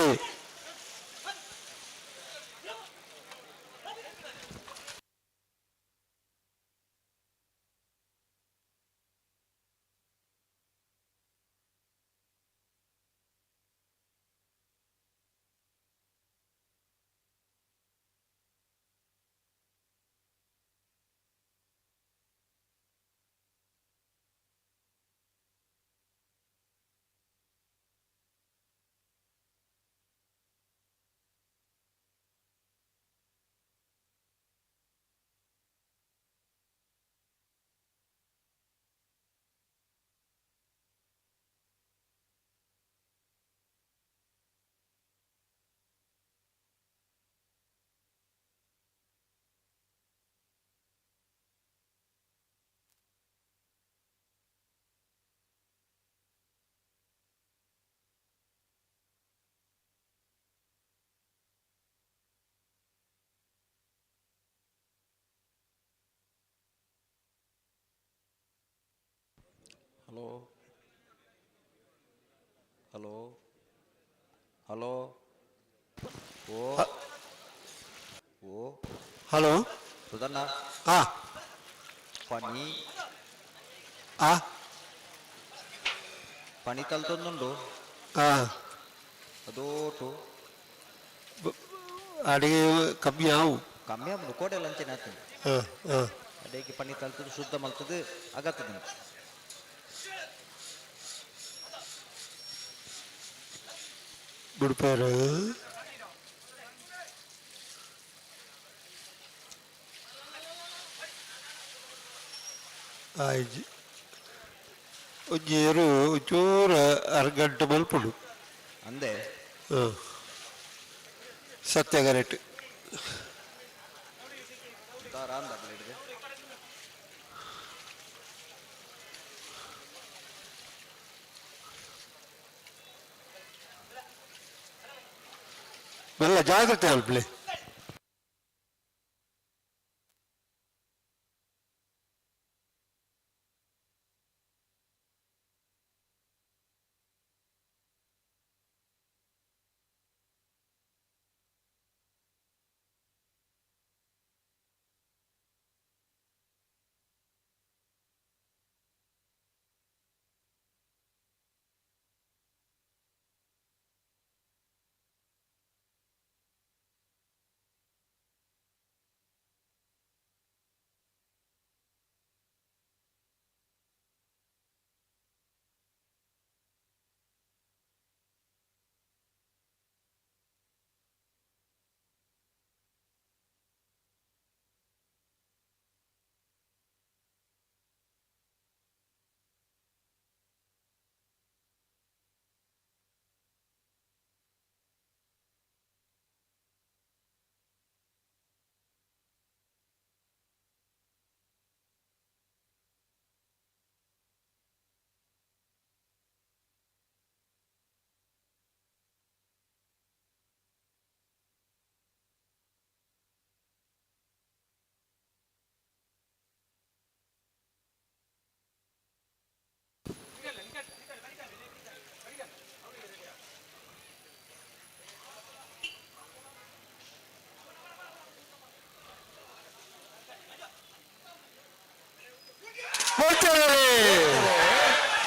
Hello hello hello ಓ ಓ ಹಲೋ. ಸುಧಣ್ಣ. ಹಾ. ಪನಿ. ಆ. ಪನಿ ತಲ್ತೊಂದುಂಡು. ಹಾ. ಅದೋಟು. ಅಡಿಗೆ ಕಮ್ಮಿ ಆವು. ಕಮ್ಮಿ ಆಪುಂಡು ಕೋಡೆ ಲಂಚನೆ ಆತುಂಡು. ಹಾ ಹಾ. ಅಡೇಗೆ ಪನಿ ತಲ್ತದು ಶುದ್ಧ ಮಲ್ತದು ಅಗತ್ತದ. ಬುಡ್ಪೇರು ಆಯ್ಜಿ ಒಂಜಿ ಏರು ಒಂಚೂರು ಅರ್ಗಂಟೆ ಮಲ್ಪುಂಡು. ಅಂದೆ. ಹಾಂ, ಸತ್ಯ ಕರೆಕ್ಟ್. ದಾರ ಅಂದ ಬ್ಲೇಡ್ಗೆ. ಮೆಲ್ಲ ಜಾಗ್ರತೆ ಅಲ್ಪ್ಲೆ.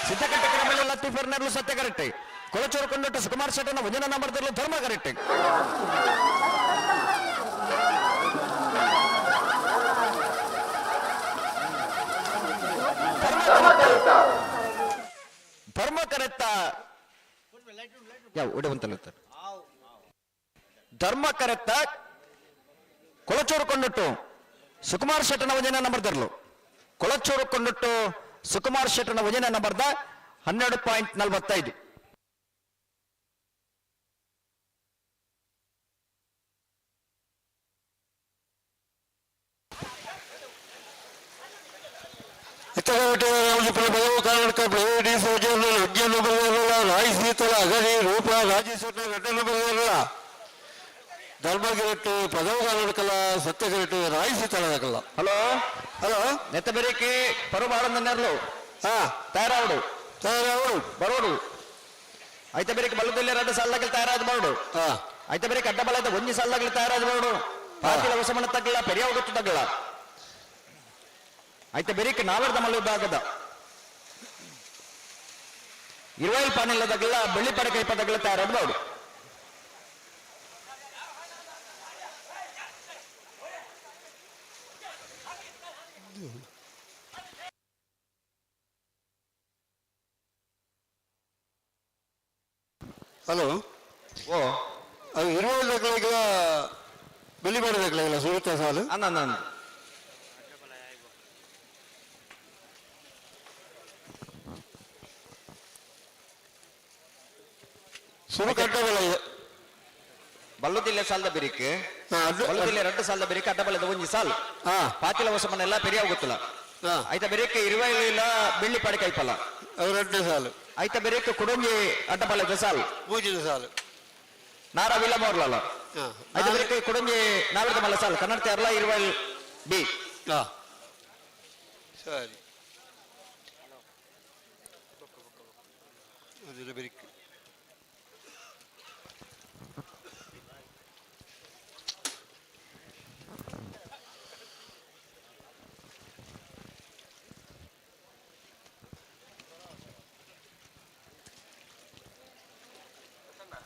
ಸಿದ್ದಕಟ್ಟೆ ಕ್ರಮದಲ್ಲಿ ಲತೀಫ್ ನೆರಳು ಸತ್ಯ ಕರೆಕ್ಟ್. ಕೊಳಚೂರು ಕೊಂಡೊಟ್ಟು ಸುಕುಮಾರ್ ಶೆಟ್ಟನ ಒಂಜನ ನಂಬರ್ದಲ್ಲಿ ಧರ್ಮ ಕರೆಕ್ಟ್. ಧರ್ಮ ಕರೆತ್ತ ಯಾವ ಉಡವಂತಲ್ಲ ಧರ್ಮ ಕರೆತ್ತ ಕೊಳಚೂರು ಕೊಂಡೊಟ್ಟು ಸುಕುಮಾರ್ ಶೆಟ್ಟನ ಒಂಜನ ನಂಬರ್ದರ್ಲು. ಕೊಳಚೂರು ಕೊಂಡೊಟ್ಟು ಸುಕುಮಾರ್ ಶೆಟ್ಟನ ವಜನ ನಂಬರ್ದ 12.45. ಅಗರಿ ರೂಪ ರಾಜೇಶ್ವರ ಘಟನೆ ಧರ್ಮಗಿರಟ್ಟು ಪದವು ಕರ್ನಾಟಕಲ ಸತ್ಯಗಿರಟ್ಟು ರಾಯಿ ಸೀತಲ. Hello hello. ನೆತ್ತಬೆರಿಕೆ ಪರುಬಾಳಂದ ನೆರಳು. ಹಾ. ತಯಾರಾವಡು. ತಯಾರಾವಡು. ಬರೋಡು. ಐತ ಬೇರೆ ಬಲ್ಲದಲ್ಲಿ ಎರಡು ಸಾಲಗಳು ತಯಾರಾದ ಬರೋಡು. ಹಾ. ಐತ ಬೇರೆ ಅಡ್ಡ ಬಲದ ಒಂಜಿ ಸಾಲಗಳು ತಯಾರಾದ ಬರೋಡು. ಪಾತಿಲ ಹೊಸಮಣ ತಗ್ಗಲ್ಲ ಪೆರಿಯ ಗೊತ್ತು ತಗ್ಗಲ್ಲ. ಐತ ಬೇರೆ ನಾವರ್ದ ಮಲ್ಲ ವಿಭಾಗದ ಇರುವೈಲ್ ಪಾನಿಲ್ಲ ತಗ್ಗಲ್ಲ ಬೆಳ್ಳಿ ಪಡೆ ಕೈಪ ತಗ್ಗಲ್ಲ ತಯಾರಾದ ಬರೋಡು. ಹಲೋ. ಓ. ಅದು ಇರುವೈಲ್ ದಾಖಲೆಗಳ ಬೆಳ್ಳಿ ಮಾಡಿ ದಾಖಲೆಗಳ ಸುರತ ಸಾಲು. ಅಂದ ಅಂದ ಅಂದ. ಸುರು ಕಟ್ಟಬಲ ಬಲ್ಲುದಿಲ್ಲ ಸಾಲದ ಬಿರಿಕ್ ಬಲ್ಲುದಿಲ್ಲ ಎರಡು ಸಾಲದ ಬಿರಿಕ್ ಅಡ್ಡ ಬಲ್ಲದ ಒಂಜಿ ಸಾಲ್. ಪಾತಿಲ ಹೊಸಮನ್ನೆಲ್ಲ ಪೆರಿಯ ಗೊತ್ತಿಲ್ಲ. ಐತ ಬೆರಿಕ್ ಇರುವೈಲ್ ಇಲ್ಲ ಬೆಳ್ಳಿ ಪಡೆ ಕೈಪಲ್ಲ. ಅದು ಎರಡನೇ ಸಾಲು. ಐತ ಬೆರಿಕ್ ಕುಡೊಂಜಿ ಅಡ್ಡ ಬಲ್ಲದ ಸಾಲು. ಮೂಜಿನ ಸಾಲು. ನಾರ ವಿಲಮೋರ್ಲಲ್ಲ. ಐತ ಬೆರಿಕ್ ಕುಡೊಂಜಿ ನಾವಿರದ ಮಲ್ಲ ಸಾಲು ಕನ್ನಡ ತೇರ್ಲ ಇರುವೈಲ್ ಬಿ. ಸರಿ. ಬೆರಿಕ್.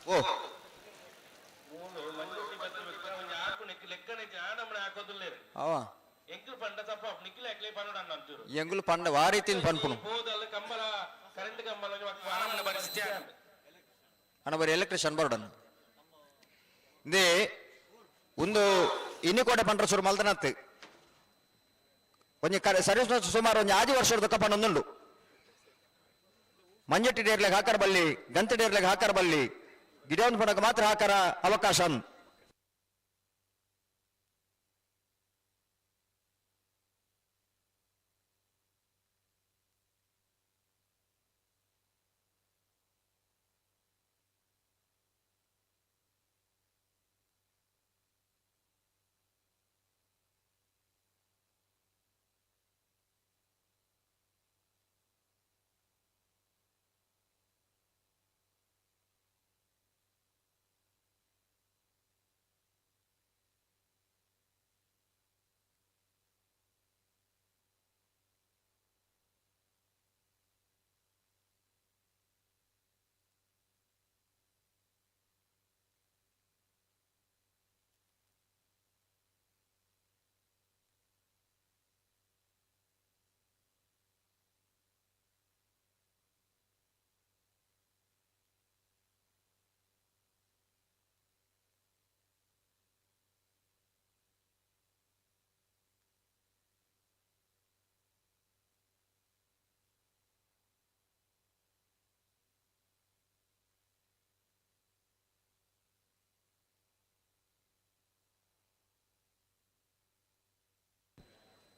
ಓ ಅವ ಎಂಗುಲು ಪಂಡ ವಾರೀತಿನ ಪನ್ಪುನು ಅಣ್ಣ ಬರೀ ಎಲೆಕ್ಟ್ರಿಷಿಯನ್ ಬರೋಡನ್ ಇಂದೇ ಒಂದು ಇನ್ನಿ ಕೋಟೆ ಪಂಡ್ರ ಸುರು ಮಲ್ದನತ್ತು ಒಂಜಿ ಕರೆ ಸರ್ವಿಸ್ ಸುಮಾರು ಒಂಜಿ ಆಜಿ ವರ್ಷದ ಕಪ್ಪನೊಂದುಂಡು. ಮಂಜೆಟ್ಟಿ ಡೇರ್ಲೆಗ್ ಹಾಕರ ಬಲ್ಲಿ, ಗಂತೆ ಡೇರ್ಲೆಗ್ ಹಾಕರ ಬಲ್ಲಿ, ಗಿಡವನ್ ಪಣಕ್ ಮಾತ್ರ ಹಾಕರ ಅವಕಾಶ.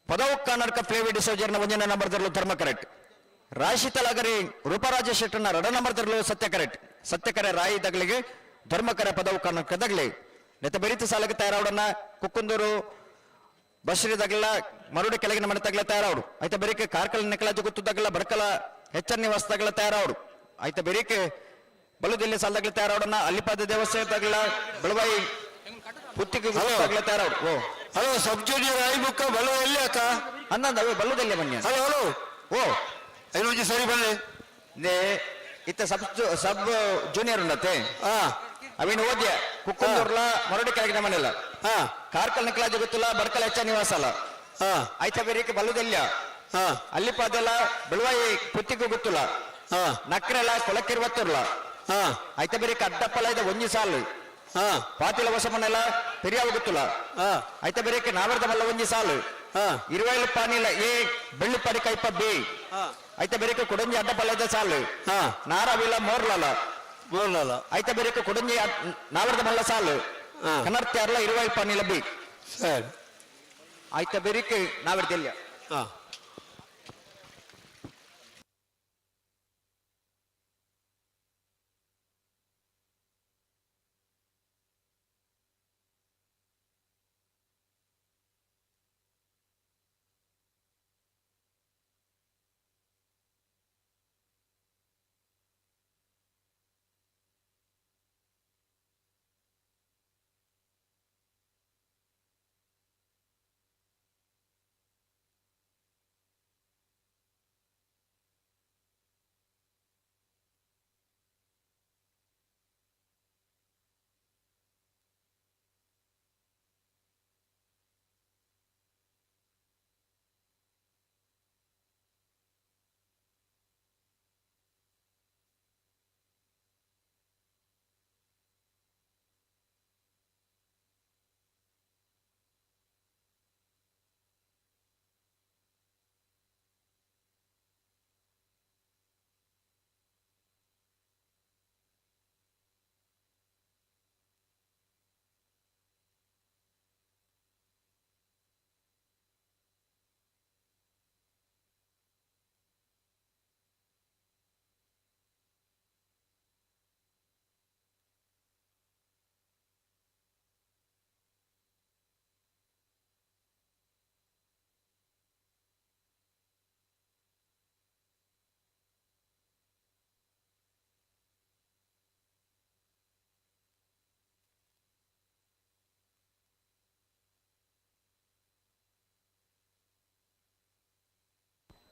ಪದವು ಕರ್ನಾಟಕ ಫ್ಲೇವಿ ಡಿಸೋಜರ್ನ ಒಂಜನೇ ನಂಬರ್ ತರಲು ಧರ್ಮ ಕರೆಕ್ಟ್. ರಾಶಿ ತಲಗರಿ ರೂಪರಾಜ ಶೆಟ್ಟರ್ನ ಎರಡ ನಂಬರ್ ತರಲು ಸತ್ಯ ಕರೆಕ್ಟ್. ಸತ್ಯಕರೆ ರಾಯಿ ತಗಲಿಗೆ ಧರ್ಮಕರೆ ಪದವು ಕರ್ನಾಟಕ ತಗಲಿ. ನೆತ್ತ ಬೆರಿತ ಸಾಲಕ್ಕೆ ತಯಾರಾವಡನ್ನ ಕುಕ್ಕುಂದೂರು ಬಶ್ರಿ ತಗಲ ಮರುಡಿ ಕೆಳಗಿನ ಮನೆ ತಗಲ ತಯಾರಾವಡು. ಆಯ್ತ ಬೆರಿಕೆ ಕಾರ್ಕಳ ನೆಕಲಾಜು ಗುತ್ತು ತಗಲ ಬಡ್ಕಲ ಹೆಚ್ಚರ್ ನಿವಾಸ ತಗಲ ತಯಾರಾವಡು. ಆಯ್ತ ಬೆರಿಕೆ ಬಲುದಿಲ್ಲಿ ಸಾಲದಾಗಲಿ ತಯಾರಾವಡನ್ನ ಅಲ್ಲಿಪಾದ ದೇವಸ್ಥಾನ ತಗಲ ಬೆಳವಾಯಿ ಪುತ್ತಿಗೆ ತಗಲ ತಯಾರಾವಡು. ಓ ಹಲೋ ಸಬ್ ಜೂನಿಯರ್ I ಬುಕ್ಕ ಬಲು ಎಲ್ಲಿ ಅಕ್ಕ ಅಂದಂದ ಅವೇ ಬಲ್ಲುದಲ್ಲೇ ಬನ್ನಿ. ಹಲೋ ಹಲೋ ಓ ಐನೊಂಜಿ ಸರಿ ಬನ್ನಿ. ಇತ್ತ ಸಬ್ ಸಬ್ ಜೂನಿಯರ್ ಉಂಡತ್ತೆ ಅವಿನ ಓದ್ಯ ಕುಕ್ಕುಂದೂರ್ಲ ಮರಡಿ ಕೆಳಗಿನ ಮನೆಲ್ಲ ಕಾರ್ಕಲ್ ನಿಕ್ಲಾಜ ಗೊತ್ತಿಲ್ಲ ಬಡ್ಕಲ್ ಹೆಚ್ಚ ನಿವಾಸ ಅಲ್ಲ. ಆಯ್ತ ಬೇರೆ ಬಲ್ಲುದೆಲ್ಲ ಅಲ್ಲಿಪಾದೆಲ್ಲ ಬೆಳವಾಯಿ ಪುತ್ತಿಗೂ ಗೊತ್ತಿಲ್ಲ ನಕ್ರೆಲ್ಲ ಕೊಳಕಿರುವತ್ತಿರ್ಲ. ಆಯ್ತ ಬೇರೆ ಅಡ್ಡಪ್ಪಲ ಇದೆ ಒಂಜಿ ಸಾಲು ಪಾತಿಲ ವಸಮನೆಲ್ಲ ಪೆರಿಯಾವ ಗೊತ್ತಿಲ್ಲ. ಆಯ್ತ ಬೇರೆ ನಾವರ್ದ ಮಲ್ಲ ಒಂಜಿ ಸಾಲು ಇರುವೈಲು ಪಾನಿಲ ಎ ಬೆಳ್ಳುಪಾಡಿ ಕೈಪ ಬಿ. ಆಯ್ತ ಬೇರೆ ಕೊಡಂಜಿ ಅಡ್ಡಪಲ್ಲ ಇದೆ ಸಾಲು ನಾರವಿಲ್ಲ ಮೋರ್ಲಲ್ಲ ಮೋರ್ಲಲ್ಲ. ಆಯ್ತ ಬೇರೆ ಕೊಡಂಜಿ ನಾವರ್ದ ಮಲ್ಲ ಸಾಲು ಕನ್ನಡ್ತಿಯಾರಲ್ಲ ಇರುವೈಲು ಪಾನಿಲ ಬಿ. ಸರಿ ಆಯ್ತ ಬೇರೆ ನಾವರ್ದಿಲ್ಲ.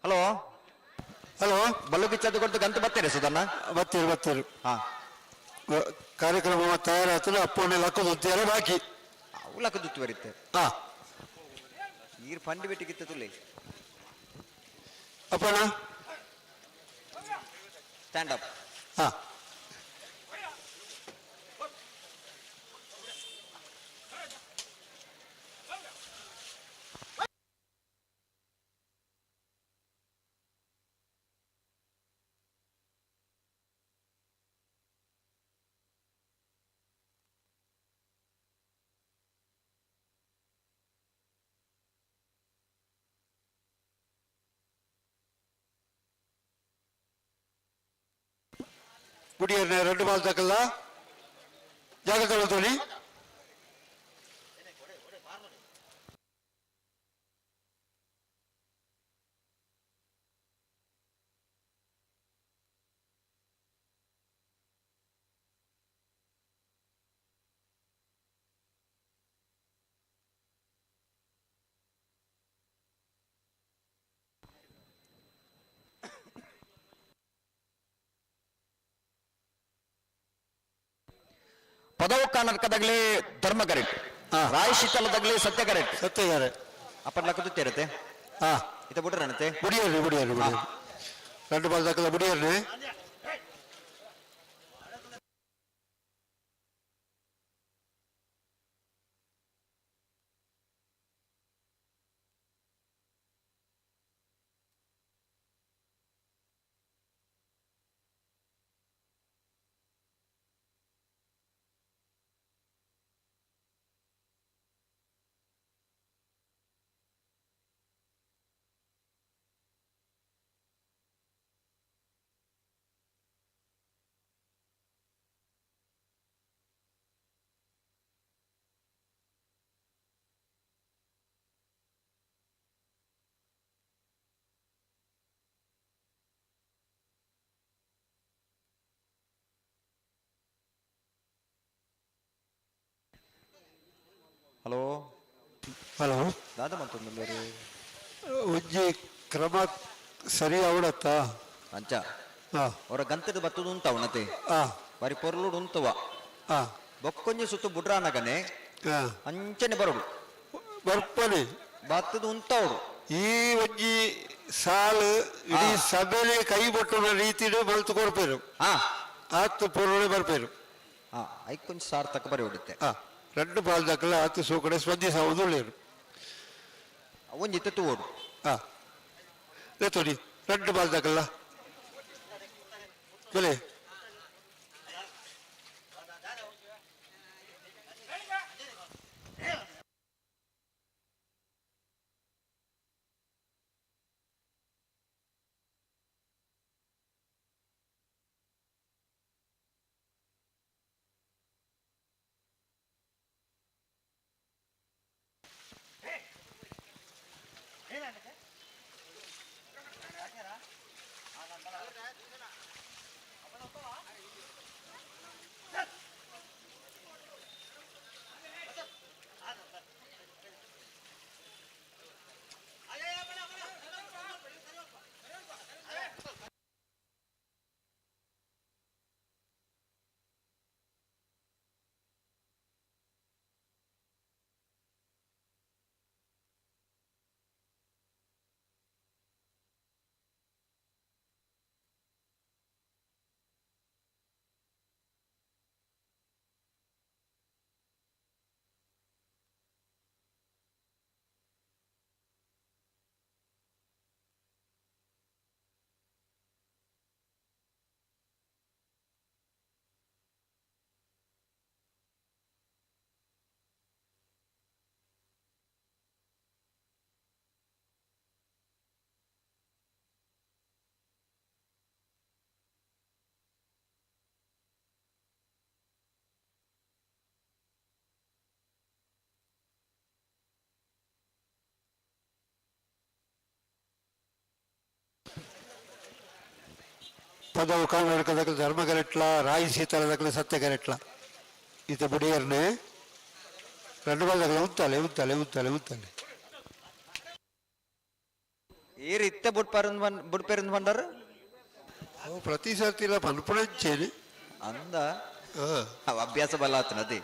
ಹಲೋ. ಹಲೋ. ಬಲ್ಲು ಕಿಚ್ಚದ್ದು ಕೊಡ್ತು ಗಂತು ಬತ್ತೀರಿ ಸುಧಣ್ಣ? ಬತ್ತೀರಿ ಬತ್ತೀರಿ. ಹಾ. ಕಾರ್ಯಕ್ರಮ ತಯಾರಾಗ್ತದೆ, ಅಪ್ಪಣೆ ಲಕ್ಕದು ಬಾಕಿ. ಅವು ಲಕ್ಕದುತ್ತು ಬರುತ್ತೆ. ಹಾ. ನೀರು ಫಂಡ್ ಬಿಟ್ಟಿಗಿತ್ತು ತುಲಿ. ಅಪ್ಪಣ್ಣ. Stand up. ಹಾ. ಬುಡಿಯರ್ನ ಎರಡು ಬಾಲ್ ತಕಲ್ಲ ಜಾಗ್ರತೆ ತೋಲಿ. ಪದವು ಕರ್ನಾಟಕದಾಗಲಿ ಧರ್ಮ ಕರೆಕ್ಟ್, ರಾಯ್ ಶೀತಲದಾಗಲಿ ಸತ್ಯ ಕರೆಕ್ಟ್. ಸತ್ಯ. ಅಪ್ಪನ ಲಕ್ಕದು ಇರುತ್ತೆ. ಹಾ. ಇತ ಬಿಡ್ರನಂತೆ. ಬುಡಿಯರ್ರಿ ಬುಡಿಯರ್ರಿ ಬುಡಿಯರ್ರಿ, రెండు ಬಾಲ್ ತಕಲ್ಲ ಬುಡಿಯರ್ರಿ. ಹಲೋ. ಹಲೋ. ದಾದ ಮಂತೊಂದು. ಒಂಜಿ ಕ್ರಮ ಸರಿ ಅವಡತ್ತ. ಅಂಚ. ಹಾ. ಅವರ ಗಂತದ ಬತ್ತದ ಉಂತಾವ ನತೆ. ಹಾ. ಬಾರಿ ಪೊರ್ಲುಡು ಉಂತವ. ಹಾ. ಬೊಕ್ಕೊಂಜಿ ಸುತ್ತು ಬುಡ್ರಾನಗನೆ. ಹಾ. ಅಂಚನೆ ಬರೋಡು. ಬರ್ಪನೆ. ಬತ್ತದ ಉಂತಾವಡು. ಈ ಒಂಜಿ ಸಾಲು ಇಡೀ ಸಭೆಲೆ ಕೈ ಬೊಟ್ಟುನ ರೀತಿಡು ಮಲ್ತು ಕೊರ್ಪೇರು. ಹಾ. ಆತು ಪೊರ್ಲುಡೆ ಬರ್ಪೇರು. ಹಾ, ಐಕೊಂಜಿ ಸಾರ್ಥಕ ಬರಿ ಹೊಡಿತೆ. ಹಾ, రెండు ಬಾಲ್ ದಕ್ಕಲ ಆತು ಸೂಕಡೆ ಸ್ಪಂದಿಸಬಹುದು ಒಳ್ಳೆಯರು. ಒಂಜಿ ತೂವೋಡು. ಹಾ, ಲೇತೋಡಿ రెండు ಬಾಲ್ ದಕ್ಕಲ ಬಲೆ. ಪದವು ಕರ್ನಾಟಕದ ಧರ್ಮ ಕರೆಟ್ಲ, ರಾಯಿ ಸೀತಾಳ ಸತ್ಯ ಕರೆಟ್ಲ. ಈತ ಬುಡಿಯರ್ನೆ రెండు ಬಾಲ್ ದಕ್ಕಲ ಉಂತಾಲೆ ಉಂತಾಲೆ ಉಂತಾಲೆ ಉಂತಾಲೆ. ಏರು ಇತ್ತೆ ಬುಡ್ಪಾರಂದ್ ಬುಡ್ಪೇರಂದ್ ಪಂಡರು? ಅವು ಪ್ರತಿ ಸರ್ತಿಲ ಪನ್ಪುನಂಚೇನೆ. ಅಂದ ಅವು ಅಭ್ಯಾಸ ಬಲ ಆತನ ಅದೇ.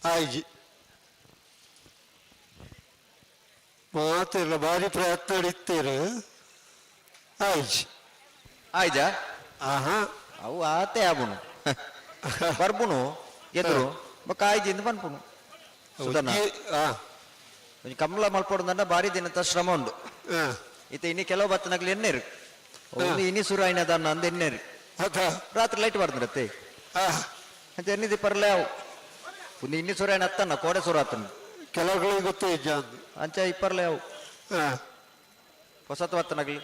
ಆಯ್ಜಿ ಮಾತೆಲ್ಲ ಭಾರಿ ಪ್ರಯತ್ನ ನಡೀತೀರು. ಆಯ್ಜಿ. ಆಯ್ಜಾ? ಆಹಾ. ಅವು ಆತೆ ಆಬುನು ಬರ್ಬುನು ಎದುರು ಬೊಕ್ಕ ಆಯ್ಜಿಂದ ಪನ್ಪುನು ಸುಧನ. ಒಂಜಿ ಕಮಲ ಮಲ್ಪೊಡು ಬಾರಿ ದಿನದ ಶ್ರಮ ಉಂಡು. ಇತ್ತೆ ಇನಿ ಕೆಲವು ಬತ್ತನಗ್ಲು ಎನ್ನೇರು ಒಂದು ಇನಿ ಸುರು ಆಯ್ನ ದಾನ್ನ ಅಂದ್ ಎನ್ನೇರು ರಾತ್ರಿ ಲೈಟ್ ಬಾರ್ದ್ರತ್ತೆ ಅಂತ ಎನ್ನಿದಿ ಪರ್ಲೆ ಅವು ಒಂದು ಇನ್ನಿ ಸುರ ಅತ್ತನ್ನ ಕೋಡೆ ಸುರ ಆತನ ಕೆಲವುಗಳಿಗೆ ಗೊತ್ತೇ ಇಜ್ಜ ಅಂಚ ಇಪ್ಪರ್ಲೆ ಅವು ಹೊಸತ್ ಬತ್ತನಗ್ಲು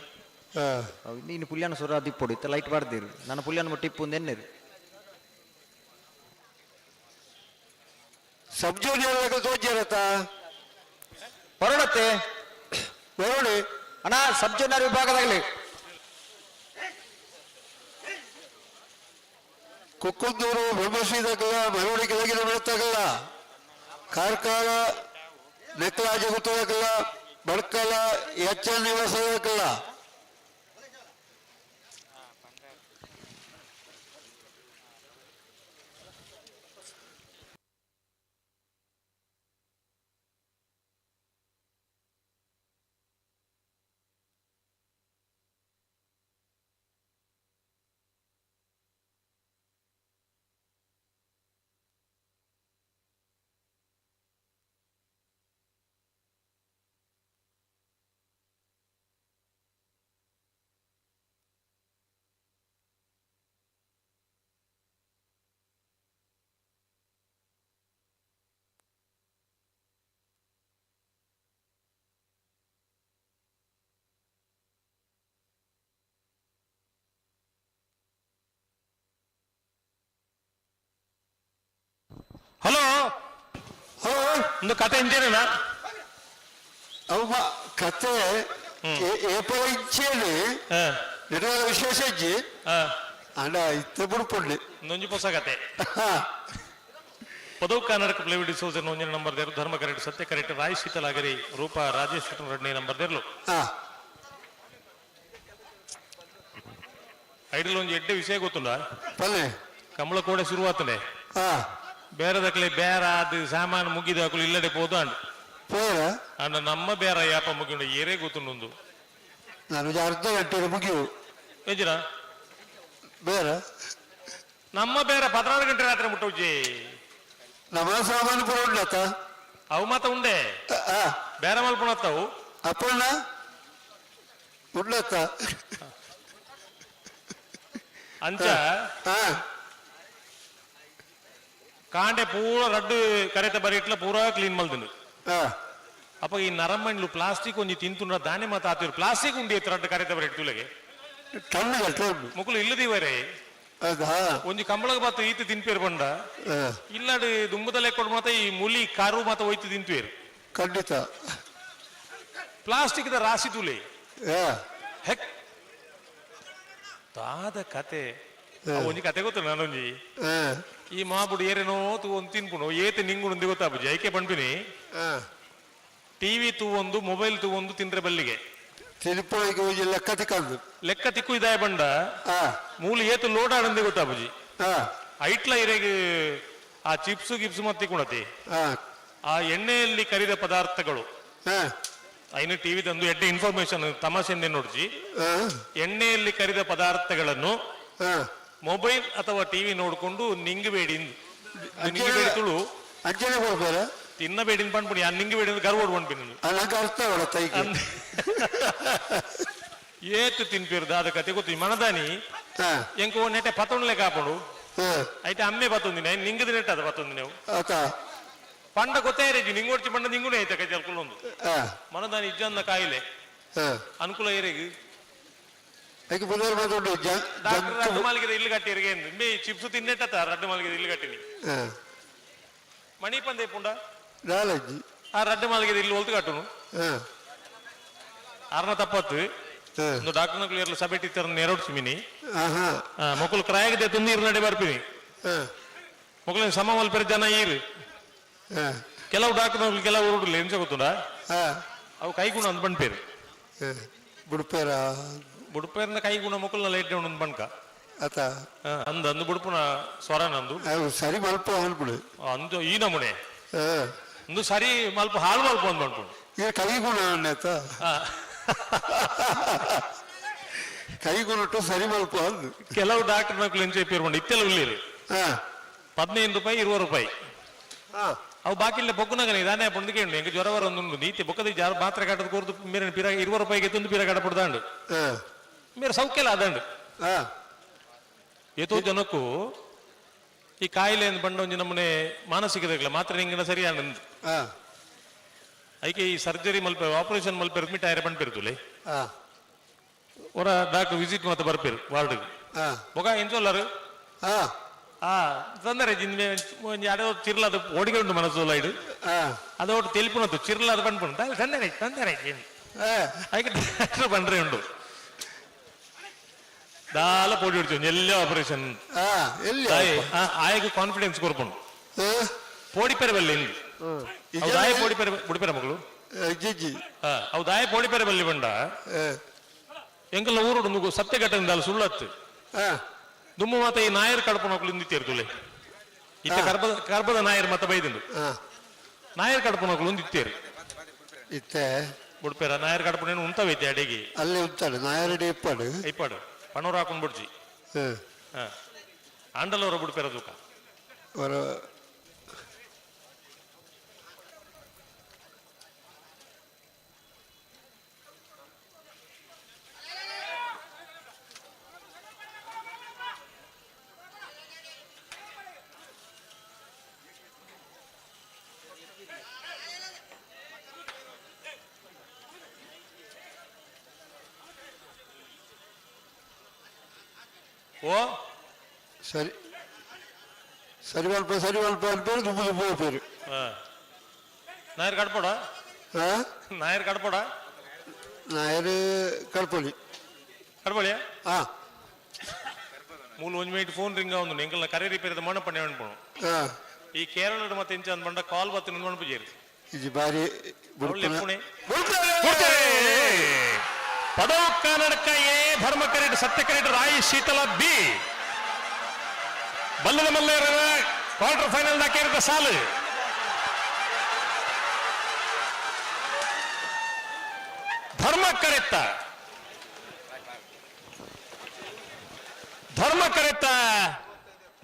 ಇನ್ನು ಪುಲ್ಯಾನ ಸುರ ದಿಪ್ಪೊಡು ಇತ್ತ ಲೈಟ್ ಬಾರ್ದಿರು ನನ್ನ ಪುಲ್ಯಾನ ಮುಟ್ಟಿ ಇಪ್ಪು ಎನ್ನೇರು. ಸಬ್ ಜೂನಿಯರ್ ತೋಜ್ಜರತ್ತ ಹೊರಡತ್ತೆ ಹೊರಡಿ ಅಣ್ಣ ಸಬ್ ಜೂನಿಯರ್ ವಿಭಾಗದಾಗಲಿ. ಕುಕ್ಕುಂದೂರು ಬ್ರಹ್ಮಶ್ರೀದಾಗಲ್ಲ, ಮರವಡಿ ಕೆಳಗಿನ ಬರುತ್ತಾಗಲ್ಲ, ಕಾರ್ಕಳ ನೆಕ್ಕಲಾಜ ಗೊತ್ತಾಗಲ್ಲ, ಬಡ್ಕಲ ಎಚ್ ಎನ್ ನಿವಾಸ ಆಗಲ್ಲ. ಹಲೋ ಒಂದು ಕತೆ ಇಂಚೇನ? ಅವು ಕತೆ ಏಪಲ ಇಂಚೇನೆ ನೆಡವಾದ ವಿಶೇಷ ಇಜ್ಜಿ ಅಂಡ ಇತ್ತೆ ಬುಡ್ಪೊಂಡೆ ಒಂಜಿ ಹೊಸ ಕತೆ. ಪದವು ಕರ್ನಾಟಕ ಪ್ಲೇವಿಡ್ ಡಿಸೋಜರ್ ಒಂಜಿ ನಂಬರ್ ದೇರು ಧರ್ಮ ಕರೆಕ್ಟ್ ಸತ್ಯ ಕರೆಕ್ಟ್ ರಾಯ್ ಶೀತಲಾಗರಿ ರೂಪಾ ರಾಜೇಶ್ ರೆಡ್ಡಿ ನಂಬರ್ ದೇರ್ಲು. ಐಡಲ್ ಒಂಜಿ ಎಡ್ಡೆ ವಿಷಯ ಗೊತ್ತುಂಡ? ಕಮಲ ಕೋಡೆ ಶುರುವಾತನೆ ಬೇರೆದಕ್ಲೆ ಬೇರ ಅದು ಸಾಮಾನು ಮುಗಿದ ಅಕುಲು ಇಲ್ಲಡೆ ಪೋದು ಅಂಡ್ ಅಂಡ ನಮ್ಮ ಬೇರ ಯಾಪ ಮುಗಿಂಡು ಏರೇ ಗೊತ್ತುಂಡು. ನಾನು ಅರ್ಧ ಗಂಟೆ ಮುಗಿಯು ಎಂಜಿನ ಬೇರೆ ನಮ್ಮ ಬೇರೆ 16 ಗಂಟೆ ರಾತ್ರಿ ಮುಟ್ಟುಜಿ. ನಮ್ಮ ಸಾಮಾನು ಪೂರ ಉಂಡತ್ತ ಅವು ಮಾತ ಉಂಡೆ ಬೇರೆ ಮಲ್ಪಣತ್ತವು ಅಪ್ಪಣ್ಣ ಉಂಡತ್ತ ಅಂಚ ಕಾಂಡೆ ಪೂರ ರಡ್ಡು ಕರೆತ ಬರೀಟ್ಲ ಪೂರಾ ಕ್ಲೀನ್ ಮಲ್ದಿನ. ಅಪ್ಪ ಈ ನರಮಂಡ್ಲು ಪ್ಲಾಸ್ಟಿಕ್ ಒಂಜಿ ತಿಂತುಂಡ ದಾನೆ ಮಾತ ಆತಿರು ಪ್ಲಾಸ್ಟಿಕ್ ಉಂಡಿ ರಡ್ಡು ಕರೆತ ಬರೀಟ್ ತುಲೆಗೆ ಮುಕುಲು ಇಲ್ಲದಿವರೆ ಒಂಜಿ ಕಂಬಳಗ ಬಾತು ಈತ ತಿನ್ಪೇರು ಬಂಡ ಇಲ್ಲಾಡು ದುಂಬದಲ್ಲೇ ಕೊಡು ಮಾತ ಈ ಮುಲಿ ಕಾರು ಮಾತ ಹೋಯ್ತು ತಿಂತುವೇರು. ಖಂಡಿತ ಪ್ಲಾಸ್ಟಿಕ್ the ರಾಶಿ ತುಲೆ ಹೆಕ್ ತಾದ ಕತೆ. ಒಂಜಿ ಕತೆ ಗೊತ್ತು ನಾನೊಂಜಿ ಈ ಮಾಬುಡು ಏರೇನೋ ತೂ ಒಂದು ತಿನ್ಪುಣು ಏತೆ ನಿಂಗುಣಂದಿ ಗೊತ್ತಾಪುಜಿ ಐಕೆ ಪಣ್ಪಿನಿ ಟಿವಿ ತೂವೊಂದು ಮೊಬೈಲ್ ತೂವೊಂದು ತಿಂದ್ರೆ ಬಲ್ಲಿಗೆ ತಿರುಪತಿಗೆ ಲೆಕ್ಕ ತಿಕ್ಕಂದು ಲೆಕ್ಕ ತಿಕ್ಕು ಇದಾಯ ಬಂಡ ಮೂಲ ಏತು ಲೋಡ್ ಆಡಂದಿ ಗೊತ್ತಾಪುಜಿ ಐಟ್ಲ ಇರೆಗ್ ಆ ಚಿಪ್ಸ್ ಗಿಪ್ಸ್ ಮತ್ತೆ ತಿಕ್ಕೊಂಡತಿ ಆ ಎಣ್ಣೆಯಲ್ಲಿ ಕರಿದ ಪದಾರ್ಥಗಳು ಐನು ಟಿವಿ ತಂದು ಎಡ್ಡೆ ಇನ್ಫಾರ್ಮೇಶನ್ ತಮಾಷೆಯಿಂದ ನೋಡ್ಜಿ ಎಣ್ಣೆಯಲ್ಲಿ ಕರಿದ ಪದಾರ್ಥಗಳನ್ನು ಮೊಬೈಲ್ ಅಥವಾ ಟಿವಿ ನೋಡ್ಕೊಂಡು ನಿಂಗಬೇಡಿ ನಿಂಗಬೇಡಿ ತುಳು ಅಂಜನೆ ಬರ್ಬೇಡ. ತಿನ್ನ ಬೇಡಿನ ಪನ್ಪುಣಿ ನಿಂಗೆ ಬೇಡಿನ ಗರ್ವೋಡು ಪನ್ಪಿನ. ನಂಗೆ ಅರ್ಥ ಅವಳ ತೈಗೆ. ಏತ್ ತಿನ್ಪಿರು ದಾದ ಕತೆ ಗೊತ್ತು ಮನದಾನಿ. ಎಂಕು ನೆಟ್ಟೆ ಪತ್ತೊಂಡ್ಲೆ ಕಾಪುಂಡು. ಐತೆ ಅಮ್ಮೆ ಪತ್ತೊಂದಿನ ನಿಂಗದ ನೆಟ್ಟ ಅದ ಪತ್ತೊಂದಿನ ಪಂಡ ಗೊತ್ತೇ ರೇಜಿ ನಿಂಗೊಡ್ಚಿ ಪಂಡ ನಿಂಗುನೇ ಐತೆ ಕೈ ಚಲ್ಕೊಳ್ಳೊಂದು. ಮನದಾನಿ ಇಜ್ಜಂದ ಕಾಯಿಲೆ ಅನುಕೂಲ ಏರೆಗ್ ಐಕ್ ಬುಧವಾರ ಮಾತುಂಡು. ಡಾಕ್ಟರ್ ರಡ್ಡು ಮಾಲಿಗೆ ಇಲ್ಲು ಕಟ್ಟಿರಿಗೆ ಮೇ ಚಿಪ್ಸ್ ತಿನ್ನೆಟ್ಟ ರಡ್ಡು ಮಾಲಿಗೆ ಇಲ್ಲು ಕಟ್ಟಿನಿ. ಮಣಿ ಪಂದೆ ಪುಂಡ ನಾಲಜ್ಜಿ ಆ ರಡ್ಡು ಮಾಲಿಗೆ ಇಲ್ಲು ಒಲ್ತು ಕಟ್ಟುನು. ಆರ್ನ ತಪ್ಪತ್ತು ಒಂದು ಡಾಕ್ಟರ್ನ ಕ್ಲಿಯರ್ ಸಭೆ ಟೀಚರ್ ನೇರೋಡ್ಸಿ ಮಿನಿ. ಮೊಕುಲು ಕ್ರಾಯಗದೆ ತುಂದೀರು ನಡೆ ಬರ್ಪಿನಿ. ಮೊಕುಲಿನ ಸಮ ಮಲ್ಪೆರೆ ಜನ ಈರು. ಕೆಲವು ಡಾಕ್ಟರ್ ಕೆಲವು ಊರುಡ್ಲಿ ಎಂಚ ಗೊತ್ತುಂಡ ಅವು ಕೈಗುಣ ಅಂದ್ ಪನ್ಪೇರು. ಬುಡ್ಪೇರ ಬುಡ್ಪೇರ್ನ ಕೈಗುಣ ಮೊಕುಲ್ನ ಲೈಟ್ ಉಂಡು ಬಣ್ಕ. ಅತ ಅಂದ್ ಅಂದು ಬುಡ್ಪುನ ಸ್ವರ ನಂದು. ಸರಿ ಮಲ್ಪ ಅನ್ಬಿಡು. ಅಂದು ಈ ನಮೂನೆ ಅಂದು ಸರಿ ಮಲ್ಪ ಹಾಳು ಮಲ್ಪ ಅಂದ್ ಬಂದ್ಬಿಡು. ಈ ಕೈಗುಣ ಅನ್ನತ ಕೈಗುಣಟ್ಟು ಸರಿ ಮಲ್ಪ ಅಂದು. ಕೆಲವು ಡಾಕ್ಟರ್ ನಕಲು ಎಂಚ ಪೇರು ಇತ್ತೆಲ್ಲ ಉಳ್ಳೇರು 15 ರೂಪಾಯಿ 20 ರೂಪಾಯಿ ಅವು ಬಾಕಿ ಇಲ್ಲ ಬೊಕ್ಕುನಾಗನೆ ಇದಾನೆ ಪಂದು ಕೇಳಿ ಎಂಗೆ ಜ್ವರ ವರ ಒಂದುಂಡು ನೀತಿ ಬೊಕ್ಕದ ಜಾರ ಮಾತ್ರ ಕಟ್ಟದ ಕೋರ್ದು ಮೇರೆ ಪಿರ 20 ರೂಪಾಯಿಗೆ ತಂದು ಪಿರ ಕಟ್ಟ ಪಡ್ದಾಂಡು ಮೇರೆ ಸೌಖ್ಯಲ ಅದಂಡು. ಏತೋ ಜನಕ್ಕೂ ಈ ಕಾಯಿಲೆ ಬಂಡ ಒಂಜಿ ನಮ್ಮನೆ ಮಾನಸಿಕ ಮಾತ್ರ ನಿಂಗಿನ ಸರಿ ಆನಂದ್. ಐಕೆ ಈ ಸರ್ಜರಿ ಮಲ್ಪ ಆಪರೇಷನ್ ಮಲ್ಪ ಅಡ್ಮಿಟ್ ಆಯ್ರೆ ಪಂಡ್ಪಿರ್ತುಲೆ ಒರ ಡಾಕ್ಟರ್ ವಿಸಿಟ್ ಮಾತ ಬರ್ಪೇರು ವಾರ್ಡ್ ಬೊಕ ಎಂಚೊಲ್ಲರು ಆ ತೊಂದರೆ ಒಂಜಿ ಅಡೆ ಚಿರ್ಲ ಅದು ಓಡಿಗೆ ಉಂಟು ಮನಸ್ಸು ಲೈಡ್ ಅದು ಒಟ್ಟು ತೆಲಿಪುನತ್ತು ಚಿರ್ಲ ಅದು ಪನ್ಪುಂಡು ತೊಂದರೆ ತೊಂದರೆ ಐಕೆ ಡಾಕ್ಟರ್ ಪಂಡ್ರೆ ಉಂಡು ದಾಲ ಪೋಡಿ ಹೊಡಿತು ಎಲ್ಲ ಆಪರೇಷನ್ ಆಯಗ್ ಕಾನ್ಫಿಡೆನ್ಸ್ ಕೊರ್ಪುಂಡು ಪೋಡಿಪೆರೆ ಬಲ್ಲಿ ಇಲ್ಲಿ ಅವು ದಾಯ ಪೋಡಿಪೆರೆ ಬುಡಿಪೆರೆ ಮಗಳು ಅವು ದಾಯ ಪೋಡಿಪೆರೆ ಬಲ್ಲಿ ಬಂಡ ಎಂಕಲ್ನ ಊರುಡು ಸತ್ಯ ಘಟನೆ ಸುಳ್ಳತ್ತು ದುಮ್ಮು ಮಾತ ಈ ನಾಯರ್ ಕಡಪನ ಇಂದಿತ್ತೇರು ಇತ್ತ ಕರ್ಬದ ಕರ್ಬದ ನಾಯರ್ ಮತ ಬೈದಿಂಡು ನಾಯರ್ ಕಡಪನ ಇತ್ತೇರು ಇತ್ತೆ ಬುಡ್ಪೇರ ನಾಯರ್ ಕಡಪನ ಉಂತವೈತೆ ಅಡಿಗೆ ಅಲ್ಲಿ ಉಂತಾಡು ನಾಯರಡಿ ಇಪ್ಪಾಡು ಇಪ್ಪಾಡು ಪಣೋರು ಹಾಕೊಂಡು ಬಿಡ್ಜಿ ಆಂಡಲವರ ಬುಡ್ಪೇರ ತೂಕ ಓ ಸರಿ ಸರಿ ಮಲ್ಪ ಸರಿ ಮಲ್ಪ ಅನ್ಪೇರು ದುಂಬು ದುಂಬು ಪೇರು. ನಾಯರ್ ಕಡ್ಪೋಡ ನಾಯರ್ ಕಡ್ಪೋಡ ನಾಯರ್ ಕಡ್ಪೊಲಿ ಕಡ್ಪೊಳಿಯಾ ಮೂಲು ಒಂಜಿ ಮಿನಿಟ್ ಫೋನ್ ರಿಂಗ್ ಆವೊಂದುಂಡು ಎಂಕಲ್ನ ಕರೆ ರಿಪೇರಿದ ಮಣ ಪಣ್ಣೆ ಅನ್ಪುಣು. ಈ ಕೇರಳಡ್ ಮತ್ತೆ ಇಂಚ ಅಂದ್ ಪಂಡ ಕಾಲ್ ಬತ್ತಿನ ಮಣಪುಜೇರು ಇಜಿ ಬಾರಿ ಲೆಪ್ಪುಣೆ ಪದವು ಕನ್ನಡಕ ಎ ಧರ್ಮ ಕರೆಟ್ ಸತ್ಯ ಕರೆಟ್ ರಾಯಿ ಶೀತಲ ಬಿ ಬಲ್ಲದ ಮಲ್ಲೇರ ಕ್ವಾರ್ಟರ್ ಫೈನಲ್ ದಾಕೇರಿದ ಸಾಲು. ಧರ್ಮ ಕರೆತ್ತ ಧರ್ಮ ಕರೆತ್ತ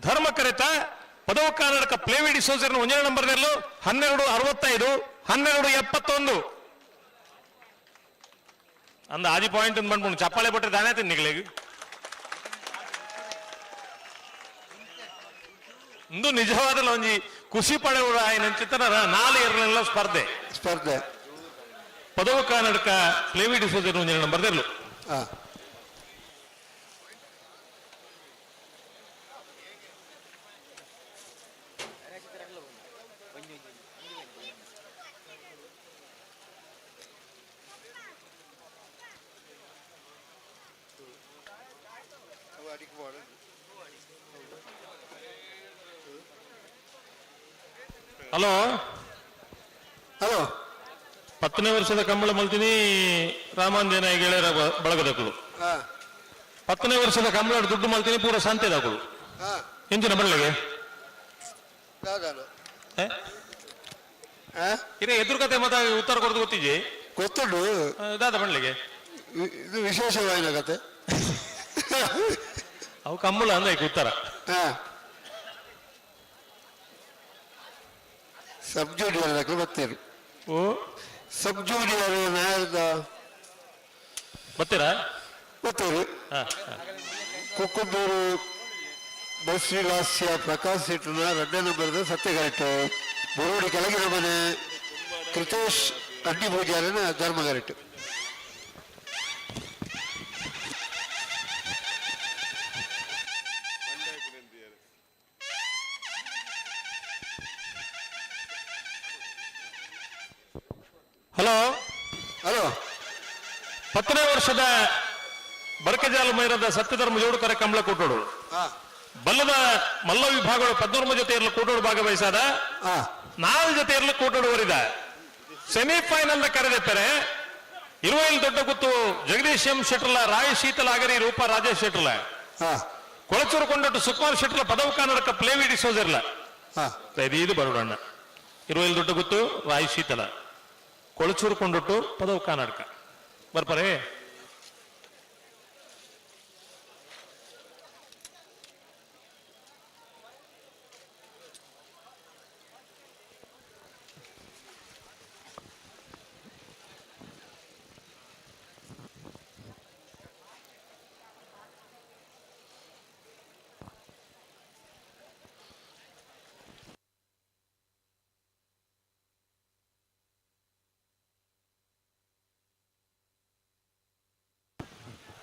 ಧರ್ಮ ಕರೆತ್ತ ಪದವು ಕರ್ನಾಟಕ ಪ್ಲೇವಿಡಿ ಸೋಜರ್ನ ಒಂದನೇ ನಂಬರ್ 12:65 12:71 ಅಂದ ಆದಿ ಪಾಯಿಂಟ್ ಬಂದ್ಬಿಡು ಚಪ್ಪಾಳೆ ಬಿಟ್ಟರೆ ದಾನೆ ತಿನ್ನಿಗ್ಲೇಗ್ ಇಂದು ನಿಜವಾದ ಒಂಜಿ ಖುಷಿ ಪಡೆಯುವ ಚಿತ್ತನ ನಾಲ್ ಎರಲೆಲ್ಲ ಸ್ಪರ್ಧೆ ಸ್ಪರ್ಧೆ ಪದವು ಕರ್ನಾಟಕ ಪ್ಲೇವಿಡಿ ಸೋಜರ್ನ ಒಂದನೇ ನಂಬರ್ ದೆರ್ಲು. ಹಲೋ ಹಲೋ 10ನೇ ವರ್ಷದ ಕಂಬಳ ಮಲ್ತೀನಿ ರಾಮಾಂಜನೇಯ ಗೆಳೆಯರ ಬಳಗದಕ್ಕಳು. 10ನೇ ವರ್ಷದ ಕಂಬಳ ದುಡ್ಡು ಮಲ್ತೀನಿ ಪೂರ ಸಂತೆದಾಕುಳು ಎಂಚಿನ ಬಳ್ಳಿಗೆ ಇರೇ ಎದುರು ಕತೆ ಮತ್ತೆ ಉತ್ತರ ಕೊಡ್ದು ಗೊತ್ತಿಜಿ ಗೊತ್ತುಂಡು ದಾದ ಬಳ್ಳಿಗೆ ಇದು ವಿಶೇಷವಾದ ಕತೆ ಅವು ಕಂಬಳ ಅಂದ್ರೆ ಉತ್ತರ. ಸಬ್ ಜೂನಿಯರ್ ದಕ್ಲು ಬತ್ತೇರು. ಓ. ಸಬ್ ಜೂನಿಯರ್ ನಾಯರ್ದ ಬತ್ತೀರಾ? ಬತ್ತೇರು. ಕುಕ್ಕಂದೂರು ಬಸ್ವಿಲಾಸ್ಯ ಪ್ರಕಾಶ್ ಶೆಟ್ಟರ್ನ 2ನೇ ನಂಬರ್ದ ಸತ್ಯಗರೆಟ್. ಬುರುಡಿ ಕೆಳಗಿನ ಮನೆ ಕೃತೇಶ್ ಅಡ್ಡಿ ಪೂಜಾರಿನ ಧರ್ಮಗರೆಟ್. ಹಲೋ. ಹಲೋ. 10ನೇ ವರ್ಷದ ಬರಕೆಜಾಲ ಮೈರದ ಸತ್ಯಧರ್ಮ ಜೋಡುಕರೆ ಕಂಬಳ ಕೂಟೋಡು ಬಲ್ಲದ ಮಲ್ಲ ವಿಭಾಗಗಳು 13 ಜೊತೆ ಇರಲು ಕೂಟೋಡು ಭಾಗವಹಿಸಾದ 4 ಜೊತೆ ಇರಲು ಕೂಟೋಡು ಓರಿದ ಸೆಮಿಫೈನಲ್ ಕರೆದೆತ್ತರೆ ಇರುವೈಲ್ ದೊಡ್ಡ ಗುತ್ತು ಜಗದೀಶ್ ಎಂ ಶೆಟ್ಟರ್ಲ ರಾಯ್ ಶೀತಲ ಆಗರಿ ರೂಪಾ ರಾಜೇಶ್ ಶೆಟ್ಟರ್ಲ ಕೊಳಚೂರು ಕೊಂಡಟ್ಟು ಸುಕುಮಾರ್ ಶೆಟ್ಟರ್ಲ ಪದವು ಕನ್ನಡಕ ಪ್ಲೇವಿ ಡಿಸೋಜರ್ಲ ಇದು ಬರೋಡಣ್ಣ ಇರುವೈಲ್ ದೊಡ್ಡ ಗುತ್ತು ರಾಯ್ ಶೀತಲ ಕೊಳಚೂರು ಕೊಂಡಟ್ಟು ಪದವು ಕನ್ನಡಕ ಬರ್ಪಾರೆ.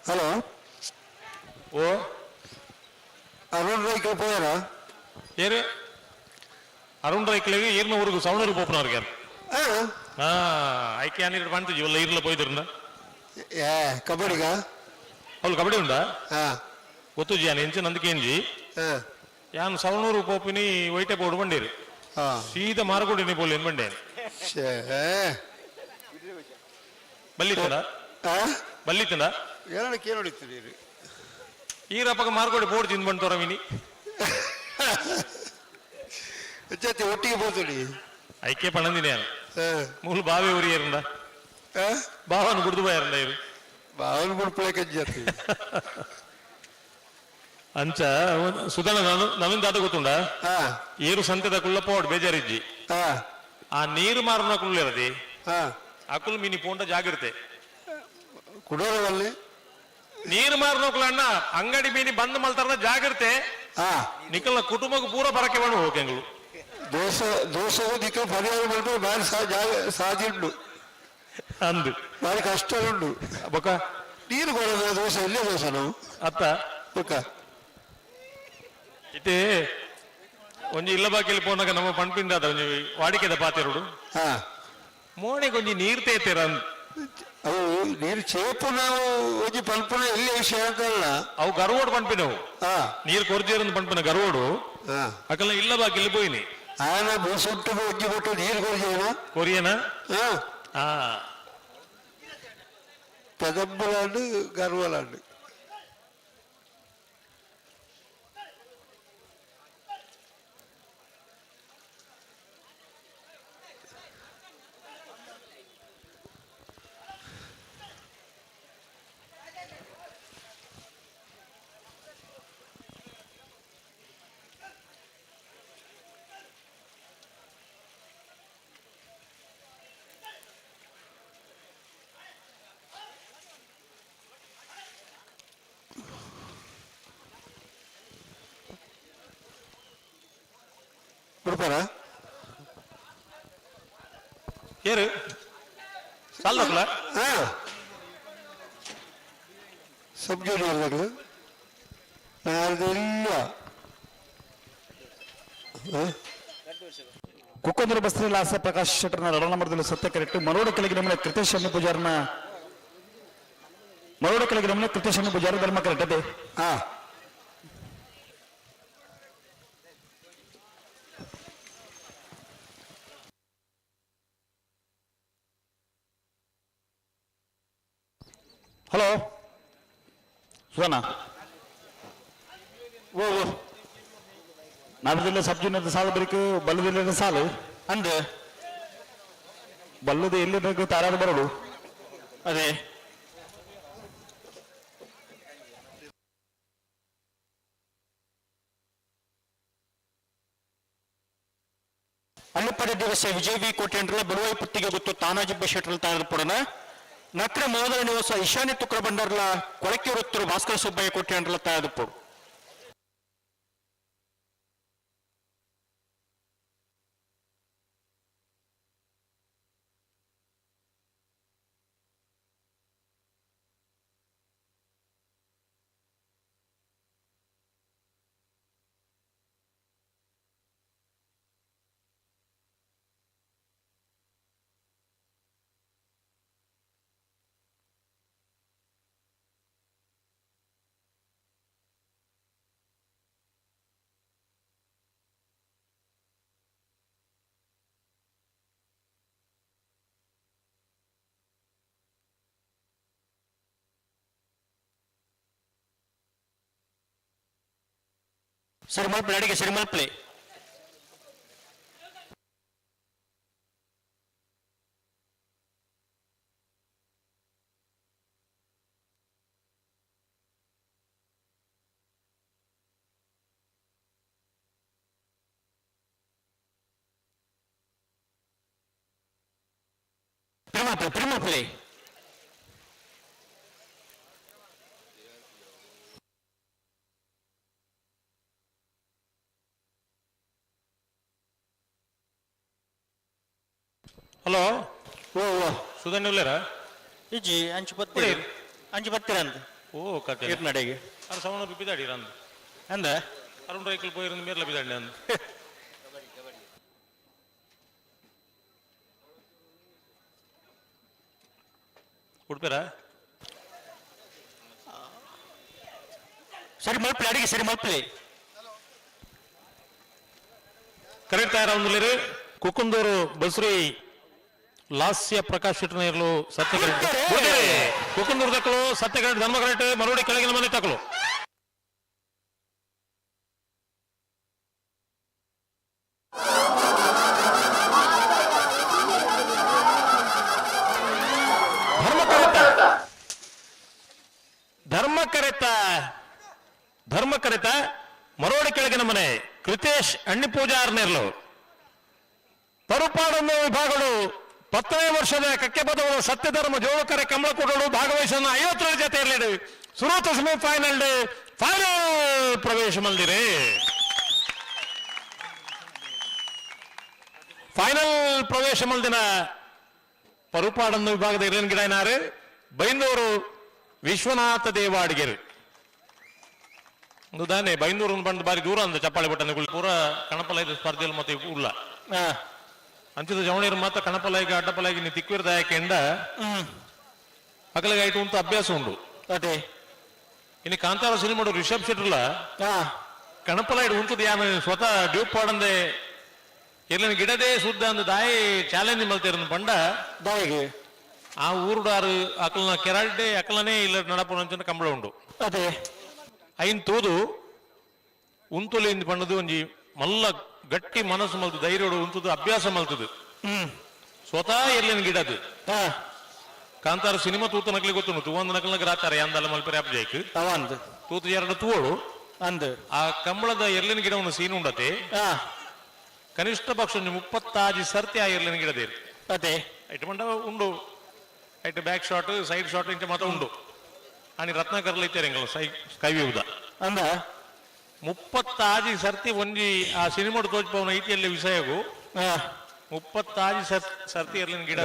ಹಲೋ. ಓ. ಅರುಣ್ ರೈಕ್ಲು ಪೋಯಾರ? ಏರು ಅರುಣ್ ರೈಕ್ಲಿಗೆ ಏರ್ನ ಊರಿಗೆ ಸವಣೂರು ಪೋಪನವ್ರಿಗೆ ಹಾ ಐಕೆ ಅನ್ನಿಟ್ಟು ಬಂತು ಇವೆಲ್ಲ ಇರ್ಲ ಪೋಯ್ದಿರಂದ. ಏ ಕಬಡ್ಡಿಗ? ಅವ್ಳು ಕಬಡ್ಡಿ ಉಂಡಾ? ಗೊತ್ತು ಜಿ ಎಂಚ ನಂದಕೇಂಜಿ ಯಾನ್ ಸವಣೂರು ಪೋಪಿನಿ ವೈಟೆ ಬೋರ್ಡ್ ಬಂಡೀರಿ ಸೀದಾ ಮಾರ್ಗೋಡಿನಿ ಬೋಲಿ ಬಂಡೇನಿ ಬಲ್ಲಿತ್ತದ ಬಲ್ಲಿತ್ತದ ಏನಕ್ಕೆ ಏನು ಹೊಡಿತೀರಿ? ಈ ರಪಕ ಮಾರ್ಗೋಡಿ ಬೋರ್ಡ್ ತಿಂದು ಬಂದು ತೋರವಿನಿ ಜೊತೆ ಒಟ್ಟಿಗೆ போத்துಡಿ. ಐಕೆ ಪಣಂದಿನಿ ಮೂಲ ಬಾವಿ ಉರಿಯರಂದ ಬಾವನ್ ಗುಡ್ದು ಬಾಯರಂದ ಇರು ಬಾವನ್ ಗುಡ್ಪಳೆ ಕಜ್ಜಿ ಅಂಚ ಸುಧನ ನವೀನ್ ದಾದ ಗೊತ್ತುಂಡ ಏರು ಸಂತೆದ ಕುಳ್ಳ ಪೋಡ್ ಬೇಜಾರಿಜ್ಜಿ ಆ ನೀರು ಮಾರನ ಕುಳ್ಳಿರದಿ ಅಕುಲ್ ಮೀನಿ ಪೋಂಡ ಜಾಗಿರುತ್ತೆ ಕುಡೋರವಲ್ಲಿ ನೀರು ಮಾರನೋಕುಲ ಅಣ್ಣ ಅಂಗಡಿ ಮೀನಿ ಬಂದ್ ಮಲ್ತಾರ ಜಾಗಿರುತ್ತೆ ನಿಕಲ್ನ ಕುಟುಂಬಕ್ಕೆ ಪೂರ ಬರಕೆ ಬೇಡ ಹೋಗೆಂಗಳು ದೋಸೆ ದೋಸೆ ನಿಕಲ್ ಪರಿಹಾರ ಮಾಡ್ಬೇಕು ಬಾರಿ ಸಾಧ್ಯ ಉಂಟು ಅಂದು ಬಾರಿ ಕಷ್ಟ ಉಂಟು ಬೊಕ ನೀರು ಕೊಡೋದು ದೋಸೆ ಇಲ್ಲೇ ದೋಸೆ ನಾವು ಅತ್ತ ಬೊಕ ಇತ್ತೆ ಒಂಜಿ ಇಲ್ಲ ಬಾಕಿಲಿ ಪೋನಾಗ ನಮ್ಮ ಪಂಪಿಂದ ಅದ ಒಂಜಿ ವಾಡಿಕೆದ ಪಾತೆರುಡು ಮೋಣೆಗೆ ಒಂಜಿ ನೀರು ತೇತೀರ ಅಂದ್ ಅವು ನೀರು ಚೇಪು ನಾವು ಒಂಜಿ ಪಲ್ಪುನ ಎಲ್ಲಿ ವಿಷಯ ಅಂತಲ್ಲ ಅವು ಗರ್ವೋಡು ಪಂಪಿನವು ನೀರು ಕೊರ್ಜೇರಂದು ಪಂಪಿನ ಗರ್ವೋಡು ಅಕಲ್ನ ಇಲ್ಲ ಬಾಕಿಲಿ ಪೋಯಿನಿ ಆನ ಬೂಸುಂಟು ಒಂಜಿ ಕೊಟ್ಟು ನೀರು ಕೊರ್ಜೇನ ಕೊರಿಯನ ಪೆದಂಬಲಾಂಡು ಗರ್ವಲಾಂಡು ಬಿಡ್ತಾರ ಏರು ಸಾಲ್ದಕ್ಲ ಸಬ್ ಜೂನಿಯರ್ ದಕ್ಲು ನಾಲ್ದು ಕುಕ್ಕಂದೂರು ಬಸ್ತಿ ಲಾಸ ಪ್ರಕಾಶ್ ಶೆಟ್ಟರ್ನ ರಣ ಸತ್ಯ ಕರೆಕ್ಟ್ ಮರೋಡ ಕೆಳಗೆ ನಮ್ಮನೆ ಕೃತೇಶ್ ಅನ್ನು ಪೂಜಾರನ ಮರೋಡ ಕೆಳಗೆ ನಮ್ಮನೆ ಕೃತೇಶ್ ಅನ್ನು ಪೂಜಾರ ಧರ್ಮ ಕರೆಕ್ಟ್ ಅದೇ. ಹಲೋ ಸುಧನ ಓ ಓ ನಾಡದಿಲ್ಲ ಸಬ್ ಜೂನಿಯರ್ ಸಾಲು ಬರೀಕು ಬಲ್ಲದಿಲ್ಲ ಸಾಲು ಅಂದು ಬಲ್ಲದ ಎಲ್ಲಿ ಬೇಕು ತಾರಾದ ಬರಲು ಅದೇ ಅಳ್ಳಿಪ್ಪಡೆ ಸದಸ್ಯ ವಿಜಯ್ ವಿ ಕೋಟೆಂಡ್ರಲ ಬಳುವೈ ಪುತ್ತಿಗೆ ಗೊತ್ತು ತಾನಾಜಿ ಶೆಟ್ಟರ್ ತಯಾರಿಪಡನ ನಕ್ರ ಮೋದಲ ನಿವಾಸ ಈಶಾನ್ಯ ತುಕ್ರ ಬಂಡರ್ಲ ಕೊಳಕೆ ವೃತ್ತರು ಭಾಸ್ಕರ ಸುಬ್ಬಯ್ಯ ಕೋಟೆಂಡ್ರಲ ತಯಾರಿಪಡು. ಸರಿ ಮಲ್ಪಲೆ ಅಡಿಗೆ ಸರಿ ಮಲ್ಪಲೆ. ಪ್ರಿಮಲ್ಪಲೆ ಪ್ರಿಮಲ್ಪಲೆ. ಹಲೋ ಓ ಓ ಸುಧನ್ ಉಲ್ಲೇರಾ? ಇಜ್ಜಿ ಅಂಚು ಬತ್ತೀರ ಅಂಚು ಬತ್ತೀರ ಅಂತ ಓ ಕತೆ ಇರ್ನಡೆಗೆ ಅರ ಸವಣ ಬಿದ್ದಾಡಿ ಅಂದ ಅಂದ ಅರುಣ್ ರೈಕಲ್ ಪೋಯಿರಂದು ಮೇರ್ಲ ಬಿದ್ದಾಡಿ ಅಂದ. ಉಡ್ಪೇರ ಸರಿ ಮಲ್ಪಲೆ ಅಡಿಗೆ ಸರಿ ಮಲ್ಪಲೆ. ಕರೆಕ್ಟ್ ತಯಾರಾವಂದುಲೇರು ಕುಕ್ಕುಂದೂರು ಬಸ್ರಿ ಲಾಸ್ಯ ಪ್ರಕಾಶ್ ಶೆಟ್ಟರ್ನೇರ್ಲು ಸತ್ಯ ಕುಕ್ಕುಂದೂರು ತಕ್ಕಲು ಸತ್ಯ ಕರೆಕ್ಟ್ ಧರ್ಮ ಕರೆಕ್ಟ್ ಮರುಡಿ ಕೆಳಗಿನ ಮನೆ ತಕ್ಕಲು. ಧರ್ಮ ಕರೆತ ಧರ್ಮ ಕರೆತ ಮರೋಡಿ ಕೆಳಗಿನ ಮನೆ ಕೃತೇಶ್ ಅಣ್ಣಿ ಪೂಜಾರ್ನೇರ್ಲು. ಪರುಪಾಡನ್ನು ವಿಭಾಗಗಳು 10ನೇ ವರ್ಷದ ಕಕ್ಕೆಬದವರು ಸತ್ಯಧರ್ಮ ಜೋಳಕರೆ ಕಮಲಕೂಡಲು ಭಾಗವಹಿಸನ್ನು 52 ಜೊತೆ ಇರಲಿ ಸುರೂತ ಸೆಮಿಫೈನಲ್ ಫೈನಲ್ ಪ್ರವೇಶ ಮಲ್ದಿರಿ. ಫೈನಲ್ ಪ್ರವೇಶ ಮಲ್ದಿನ ಪರುಪಾಡನ್ನು ವಿಭಾಗದ ಇರಲಿನ ಗಿಡನಾರು ಬೈಂದೂರು ವಿಶ್ವನಾಥ ದೇವಾಡಿಗೆರು. ಒಂದು ದಾನೆ ಬೈಂದೂರು ಬಂದು ಬಾರಿ ದೂರ ಅಂದ ಚಪ್ಪಾಳೆ ಬಟ್ಟನೆ ಪೂರ ಕಣಪಲ ಇದು ಸ್ಪರ್ಧೆಯಲ್ಲಿ ಮತ್ತೆ ಉಲ್ಲ ಅಂಚಿದ ಜವಣಿಯರು ಮಾತ್ರ ಕಣಪಲಾಗಿ ಅಡ್ಡಪಲಾಗಿ ನೀ ತಿಕ್ವಿರ್ದ ಯಾಕೆಂಡ ಅಕಲಿಗೆ ಆಯ್ತು ಅಂತ ಅಭ್ಯಾಸ ಉಂಡು. ಅದೇ ಇನ್ನು ಕಾಂತಾರ ಸಿನಿಮಾ ರಿಷಬ್ ಶೆಟ್ಟರ್ಲ ಕಣಪಲ ಇಡು ಉಂಟದ ಯಾನು ಸ್ವತಃ ಡ್ಯೂಪ್ ಪಾಡಂದೆ ಎಲ್ಲಿನ ಗಿಡದೇ ಸುದ್ದ ಅಂದ ದಾಯಿ ಚಾಲೆಂಜ್ ಮಲ್ತಿರ ಪಂಡ ದಾಯಿಗೆ ಆ ಊರುಡಾರು ಅಕಲ್ನ ಕೆರಡ್ಡೆ ಅಕಲನೇ ಇಲ್ಲ ನಡಪುನ ಅಂಚಿನ ಕಂಬಳ ಉಂಡು. ಅದೇ ಐನ್ ತೂದು ಉಂತುಲಿ ಇಂದ ಪಂಡದು ಒಂಜಿ ಮಲ್ಲ ಗಟ್ಟಿ ಮನಸ್ಸು ಮಲ್ತದ ಧೈರ್ಯಡು ಉಂತುದು ಅಭ್ಯಾಸ ಮಲ್ತದು ಸ್ವತಃ ಎಲ್ಲಿನ ಗಿಡದು. ಕಾಂತಾರ ಸಿನಿಮಾ ತೂತ ನಕಲಿ ಗೊತ್ತು ತೂವಂದ ನಕಲ್ನ ಗ್ರಾಚಾರ ಯಾಂದಲ್ಲ ಮಲ್ಪರೆ ಅಬ್ಜೈಕ್ ತೂತು ಎರಡು ತೂವಳು ಅಂದ ಆ ಕಂಬಳದ ಎರ್ಲಿನ ಗಿಡವನ್ನು ಸೀನು ಉಂಡತೆ ಕನಿಷ್ಠ ಪಕ್ಷ ಒಂಜಿ 36 ಸರ್ತಿ ಆ ಎರ್ಲಿನ ಗಿಡದೇರು. ಅದೇ ಐಟ್ ಮಂಡ ಉಂಡು ಐಟ್ ಬ್ಯಾಕ್ ಶಾಟ್ ಸೈಡ್ ಶಾಟ್ ಇಂಚ ಮಾತ್ರ ಉಂಡು ಆನಿ ರತ್ನಾಕರ್ಲ ಇತ್ತೇರೆ ಎಂಗಲ ಸೈ ಸ್ಕೈ ವ್ಯೂದ ಅಂದ 36 ಸರ್ತಿ ಒಂಜಿ ಆ ಸಿನಿಮಾಡು ತೋಜ್ಪವನ ಐತಿಯಲ್ಲಿ ವಿಷಯಗು 36 ಸರ್ತಿ ಎರ್ಲಿನ ಗಿಡ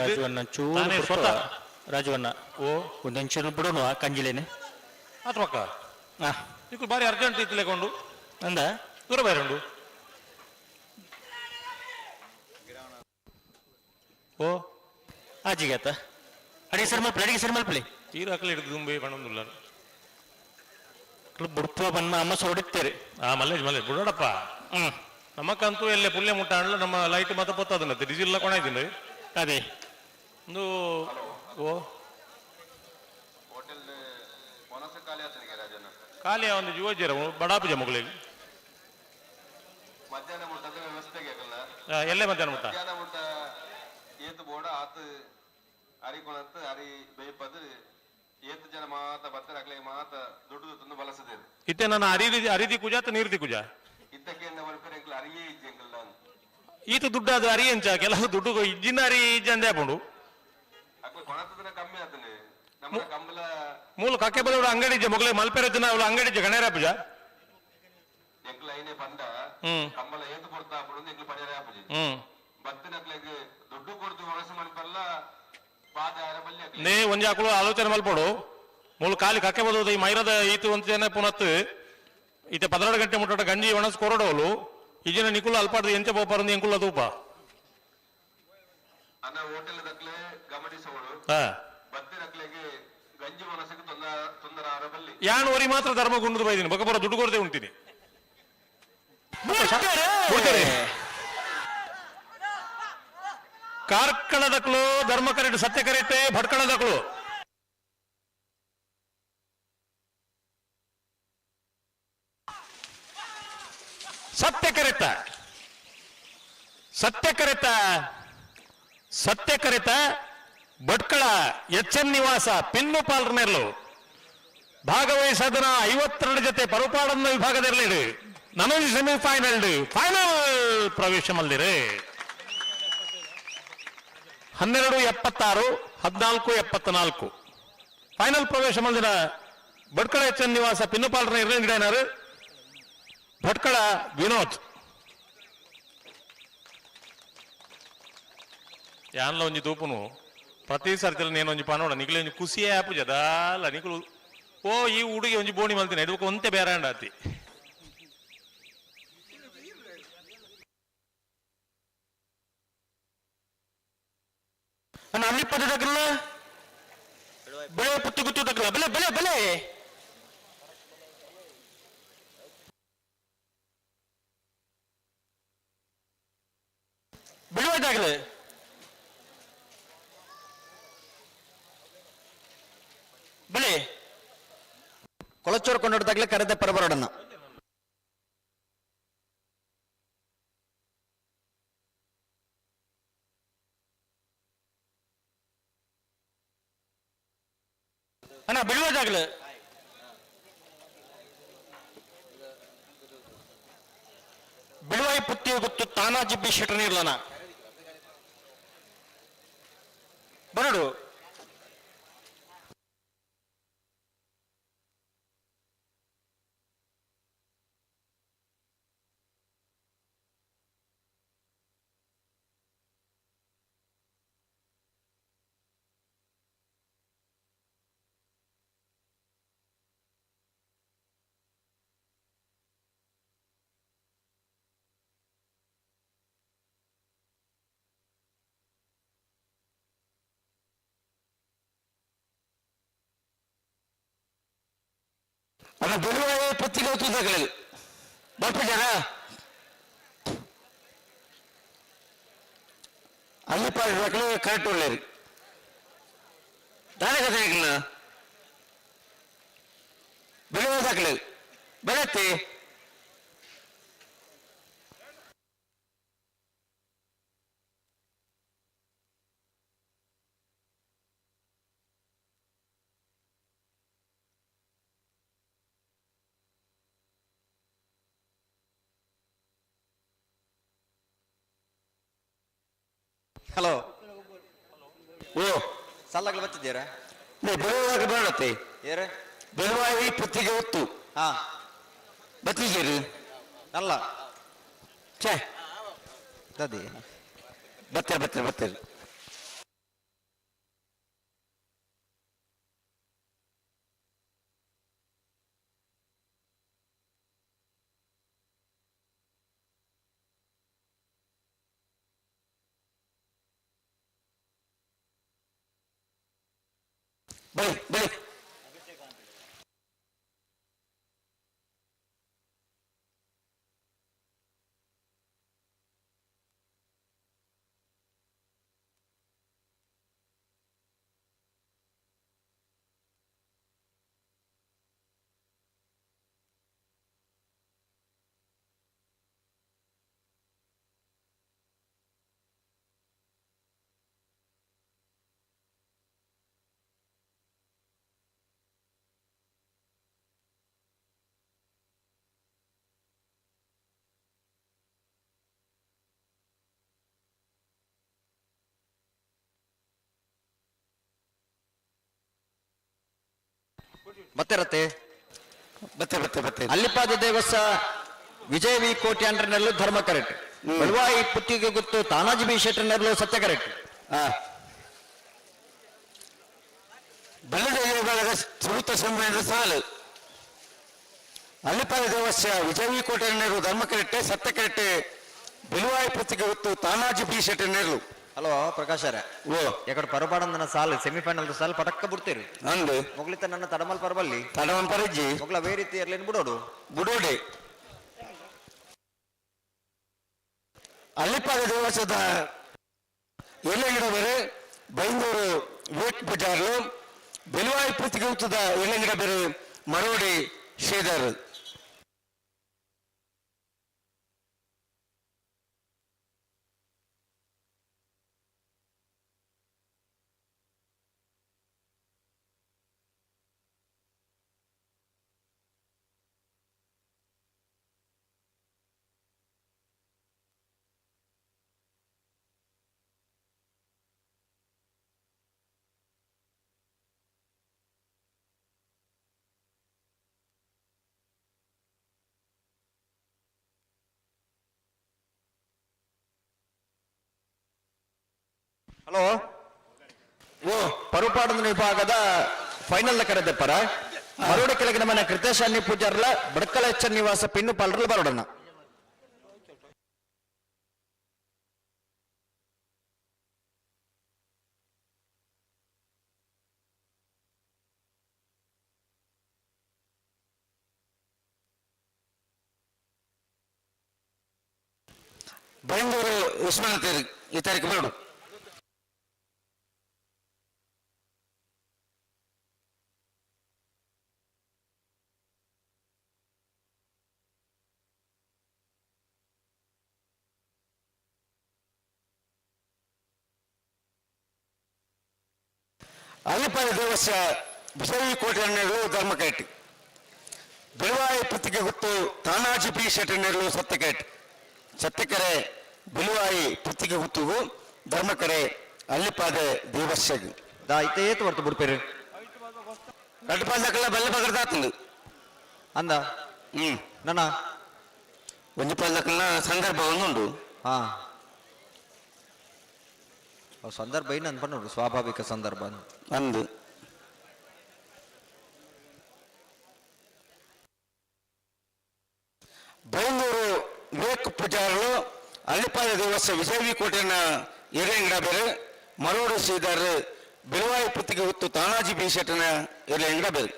ಸ್ವತಃ ರಾಜವನ್ನ ಓ ಒಂದೊಂಚೂರು ಬಿಡೋಣ ಕಂಜಿಲೇನೆ ಅಥವಾ ನಿಕ್ಕು ಬಾರಿ ಅರ್ಜೆಂಟ್ ಇತ್ತಲೆಕೊಂಡು ಅಂದ ದೂರ ಬೇರೆ ಉಂಡು ಓ ಆಜಿಗೆ ಆತ ಅಡಿಗೆ ಸರ್ ಮಲ್ಪಲೆ ಅಡಿಗೆ ಸರ್ ಮಲ್ಪಲೆ ತೀರ ಅಕಲಿ ಹಿಡಿದು ದುಂಬೆ ಬಣ್ಣೊಂದುಲ್ಲ ಬುಡ್ಪ ಬಣ್ಣ ಅಮ್ಮ ಸೊಡಿತ್ತೇರಿ ಆ ಮಲ್ಲೇಜ್ ಮಲ್ಲೇಜ್ ಬಿಡೋಡಪ್ಪ. ನಮಕ್ಕಂತೂ ಎಲ್ಲೇ ಪುಲ್ಯ ಮುಟ್ಟ ಅಣ್ಣ ನಮ್ಮ ಲೈಟ್ ಮಾತ್ರ ಪೊತ್ತದನ್ನ ಡೀಸೆಲ್ ಕೊಣ ಇದ್ದೀನಿ. ಅದೇ ಒಂದು ಓ ಖಾಲಿ ಒಂದು ಯುವಜರ ಬಡಾಪುಜ ಮಗಳಿಗೆ ಎಲ್ಲೇ ಮಧ್ಯಾಹ್ನ ಮುಟ್ಟ ಏತು ಬೋಡ ಆತ ಅರಿ ಕೊಣತ್ ಅರಿ ಬೇಯ್ಪದು ಏತು ಜನ ಮಾತ ಬತ್ತರ ಅಕ್ಲೆಗೆ ಮಾತ ದುಡ್ಡು ತಂದು ಬಲಸದೇರು. ಇತ್ತೆ ನಾನು ಅರಿದಿ ಅರಿದಿ ಕುಜ ಆತ ನೀರ್ದಿ ಕುಜ ಇದ್ದಕ್ಕೆ ಎಂದ ಮಲ್ಪರೆ ಎಂಕ್ಲ ಅರಿಯೇ ಇಜ್ಜಿ ಎಂಕಲ್. ಈತ ದುಡ್ಡು ಅದು ಅರಿ ಎಂಚ ಕೆಲವು ದುಡ್ಡು ಇಜ್ಜಿನ ಅರಿ ಇಜ್ಜಂದೆ ಆಪುಂಡು. ಮೂಲ ಕಕ್ಕೆ ಬದಲು ಅಂಗಡಿ ಇಜ್ಜೆ ಮೊಗಲೆ ಮಲ್ಪೆರೆ ಜನ ಅವಳು ಅಂಗಡಿ ಇಜ್ಜೆ ಗಣೇರ ಪೂಜ. ನೇ ಒಂಜಿ ಆಕಳು ಆಲೋಚನೆ ಮಲ್ಪೋಡು. ಮೂಲ ಕಾಲಿ ಕಕ್ಕೆ ಬದಲು ಈ ಮೈರದ ಈತ ಒಂಜಿ ಜನ ಪುನತ್ತು ಈತ 12 ಗಂಟೆ ಮುಟ್ಟ ಗಂಜಿ ಒಣಸ್ ಕೊರಡೋಲು ಇಜಿನ ನಿಕುಲ ಅಲ್ಪಾಡ್ದು ಎಂಚ ಪೋಪರಂದು ಎಂಕುಲ ತೂಪ. ಯಾನ್ ಒರಿ ಮಾತ್ರ ಧರ್ಮ ಗುಂಡು ಬೈದಿನಿ ಬೊಕ ದುಡ್ಡು ಕೊರತೆ ಉಂಟಿನಿ. ಕಾರ್ಕಳದಕ್ಲು ಧರ್ಮ ಕರೆಟ್ ಸತ್ಯ ಕರೆಟೆ ಭಟ್ಕಳದಕ್ಲು ಸತ್ಯ ಕರೆತ ಸತ್ಯ ಕರೆತ ಸತ್ಯ ಕರೆತ ಭಟ್ಕಳ ಎಚ್ ಎನ್ ನಿವಾಸ ಪಿನ್ನು ಪಾಲ್ರನೆರ್ಲು ಭಾಗವಹಿಸದನ 52 ಜೊತೆ ಪರುಪಾಡನ್ನ ವಿಭಾಗದಿರಲಿಡು ನನಗೆ ಸೆಮಿಫೈನಲ್ ಫೈನಲ್ ಪ್ರವೇಶ ಮಲ್ದಿರೆ. 12:76 14:74 ಫೈನಲ್ ಪ್ರವೇಶ ಮಲ್ದಿನ ಭಟ್ಕಳ ಎಚ್ ಎನ್ ನಿವಾಸ ಪಿನ್ನುಪಾಲ್ರನ ಇರಲಿಂಗಡೇನಾರು ಭಟ್ಕಳ ವಿನೋದ್. ಯಾನ್ಲ ಒಂಜಿ ತೂಪುನು ಪ್ರತಿ ಸರ್ತಿಲ ನೇನೊಂಜಿ ಪನೋಡ ನಿಕ್ಲೆ ಒಂಜಿ ಖುಷಿಯೇ ಆಪುಜ ದಾಲ ನಿಕುಲು ಓ ಈ ಹುಡುಗಿ ಒಂಜಿ ಬೋಣಿ ಮಲ್ತಿನ ಇದು ಒಂತೆ ಬೇರೆ ಆತಿ. ಅಲ್ಲಿ ಪದದಾಗಲ್ಲ ಬೆಳೆ ಪುತ್ತಿ ಗುತ್ತಿದಾಗಲ್ಲ ಬೆಲೆ ಬೆಲೆ ಬೆಲೆ ಬೆಳೆದಾಗಲೇ ಬೆಳೆ ಕೊಳಚೂರು ಕೊಂಡಾಡ್ದಾಗಲೇ ಕರೆದ ಪರಬರಡನ್ನ. ಅಣ್ಣ ಬೆಳೆದಾಗಲೇ ಬಿಳುವಾಯಿ ಪುತ್ತಿ ಗೊತ್ತು ತಾನಾಜಿ ಬಿ ಶೆಟ್ಟರ್ ಬರಡು. ಅಣ್ಣ ಬೆಳುವಾಯಿ ಪುತ್ತಿಗೆ ಹೋಗ್ತಿದ್ದಾಗಲೇ ಬರ್ಪಿದ್ದಾರ ಅಲ್ಲಿ ಪಾಡ್ದಾಗಲೇ ಕರೆಕ್ಟ್ ಒಳ್ಳೇರಿ ದಾನೆ ಕಥೆ ಬೆಳೆದಾಗಲೇ ಬೆಳತ್ತೆ. ಹಲೋ ಓ ಸಲ್ಲಗಳು ಬತ್ತಿದ್ದೀರಾ? ಬೆಳುವಾಗ ಬರತ್ತೆ. ಏರು ಬೆಳುವಾಯಿ ಪುತ್ತಿಗೆ ಹೊತ್ತು ಹಾ ಬತ್ತಿದ್ದೀರಿ ಅಲ್ಲ ಛೇ ದದಿ ಬರ್ತಾರೆ ಬರ್ತಾರೆ ಬರ್ತಾರೆ. ಬಳಿ ಬಳಿ ಬತ್ತೆರತ್ತೆ ಬತ್ತೆ ಬತ್ತೆ ಬತ್ತೆ. ಅಲ್ಲಿಪಾದ ದೇವಸ್ಥ ವಿಜಯ ವಿ ಕೋಟಿ ಅಂಡ್ರನಲ್ಲೂ ಧರ್ಮ ಕರೆಕ್ಟ್. ಬಳುವಾಯಿ ಪುತ್ತಿಗೆ ಗೊತ್ತು ತಾನಾಜಿ ಬಿ ಶೆಟ್ಟರ್ನಲ್ಲೂ ಸತ್ಯ ಕರೆಕ್ಟ್. ಬಲ್ಲದ ವಿಭಾಗದ ಸುರುತ ಸಂಬಂಧದ ಸಾಲು. ಅಲ್ಲಿಪಾದ ದೇವಸ್ಥ ವಿಜಯ ವಿ ಕೋಟೆಯನ್ನರು ಧರ್ಮ ಕರೆಕ್ಟ್, ಸತ್ಯ ಕರೆಕ್ಟ್. ಬಿಲುವಾಯಿ ಪುತ್ತಿಗೆ ಗೊತ್ತು ತಾನಾಜಿ ಬಿ ಶೆಟ್ಟರ್ನಲ್ಲೂ. ಹಲೋ ಪ್ರಕಾಶರೇ. ಓ. ಎಕಡೆ ಪರಬಾಡಂದನ ಸಾಲು ಸೆಮಿಫೈನಲ್ ಸಾಲು ಪಟಕ್ಕ ಬಿಡ್ತೀರಿ. ಅಂದು. ಮೊಗ್ಲಿತ ನನ್ನ ತಡಮಲ್ ಪರಬಲ್ಲಿ. ತಡಮಲ್ ಪರಜ್ಜಿ. ಮೊಗ್ಲ ವೇ ರೀತಿ ಇರ್ಲೇನು ಬಿಡೋಡು. ಬಿಡೋಡೆ. ಅಲ್ಲಿಪಾದ ದೇವಸ್ಥದ ಎಲ್ಲಂಗಡ ಬೇರೆ ಬೈಂದೂರು ವೇಟ್ ಬಜಾರ್ಲು ಬೆಲುವಾಯಿ ಪುತ್ತಿಗೆ ಉತ್ತದ ಎಲ್ಲಂಗಡ ಬೇರೆ ಮರೋಡಿ ಶ್ರೀಧರ್. ಹಲೋ ಓ ಪರುಪಾಡದ ವಿಭಾಗದ ಫೈನಲ್ ಕರೆದಪ್ಪರ ಮರೋಡ ಕೆಳಗಿನ ಮನೆ ಕೃತೇಶ್ ಅನ್ನಿ ಪೂಜಾರ್ಲ ಬಡ್ಕಲ ಎಚ್ಚ ನಿವಾಸ ಪಿನ್ನು ಪಾಲ್ರಲ್ ಬರೋಡಣ. ಬೈಂದೂರು ವಿಶ್ವನಾಥ್ ಈ ತಾರೀಕು ಬರೋಡು. ಅಯ್ಯಪ್ಪನ ದೇವಸ್ಥ ವಿಜಯ ಕೋಟೆಯನ್ನೆರಡು ಧರ್ಮಕೇಟಿ ಬಿಳುವಾಯಿ ಪುತ್ತಿಗೆ ಗುತ್ತು ತಾನಾಜಿ ಪಿ ಶೆಟ್ಟನೆರಡು ಸತ್ಯಕೇಟ್. ಸತ್ಯಕರೆ ಬಿಳುವಾಯಿ ಪುತ್ತಿಗೆ ಗುತ್ತುಗು ಧರ್ಮಕರೆ ಅಲ್ಲಿಪಾದೆ ದೇವಸ್ಯಗು. ದಾ ಇತ್ತೆ ಏತು ಬರ್ತು ಬಿಡ್ಪೇರು. ರಡ್ಡು ಪಾಲ್ದಕ್ಕೆಲ್ಲ ಬೆಲ್ಲ ಬಗರ್ದಾತಂದು. ಅಂದ ನನ್ನ ಒಂಜಿ ಪಾಲ್ದಕ್ಕೆಲ್ಲ ಸಂದರ್ಭ ಒಂದುಂಡು. ಹಾ ಸಂದರ್ಭ ಏನು ಅನ್ಕೊಂಡು ಸ್ವಾಭಾವಿಕ ಸಂದರ್ಭ ಅಂದು. ಬೈಂದೂರು ವಿವೇಕ್ ಪೂಜಾರರು ಅಲ್ಲಿಪಾದ ದೇವಸ್ಥ ವಿಜಯ ವಿ ಕೋಟೆಯನ್ನ ಎರೆಂಗಡ ಬೇರೆ ಮರೋಡು ಶ್ರೀಧರ್ ಬಿಳುವಾಯಿ ಪುತ್ತಿಗೆ ಹೊತ್ತು ತಾನಾಜಿ ಬಿ ಶೆಟ್ಟನ ಎರೆಂಗಡ ಬೇರೆ.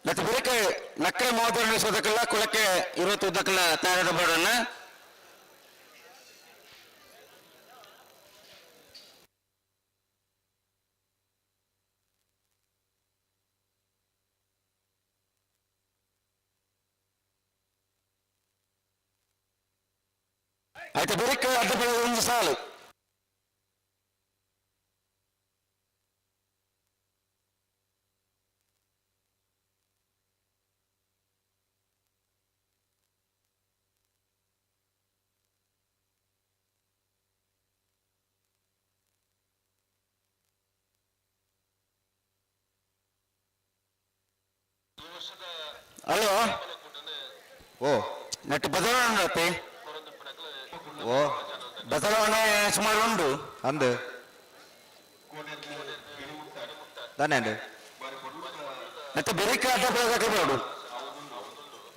ಮತ್ತೆ ಬೇರೆ ನಕ್ಕರೆ ಮಹೋದರಣ ಸೋದಕ್ಕೆಲ್ಲ ಕುಲಕ್ಕೆ ಇರುವತ್ತು ಉದ್ದಕ್ಕೆಲ್ಲ ತಯಾರಾದ ಬೋರ್ಡನ್ನ. ಆಯ್ತು ಬೇರೆ ಅಡ್ಡ ಬೆಳೆದ ಒಂದು ಸಾಲು. ಹಲೋ ಓ ನೆಟ್ ಬದಲಾವಣೆ ಉಂಟು. ಓ ಬದಲಾವಣೆ ಸುಮಾರು ಉಂಟು. ಅಂದು ತಾನೇ ಅಂದು. ಮತ್ತೆ ಬೆರಿಕೆ ಅಡ್ಡ ಬೆಳೆದಕ್ಕೆ ಬರೋಡು.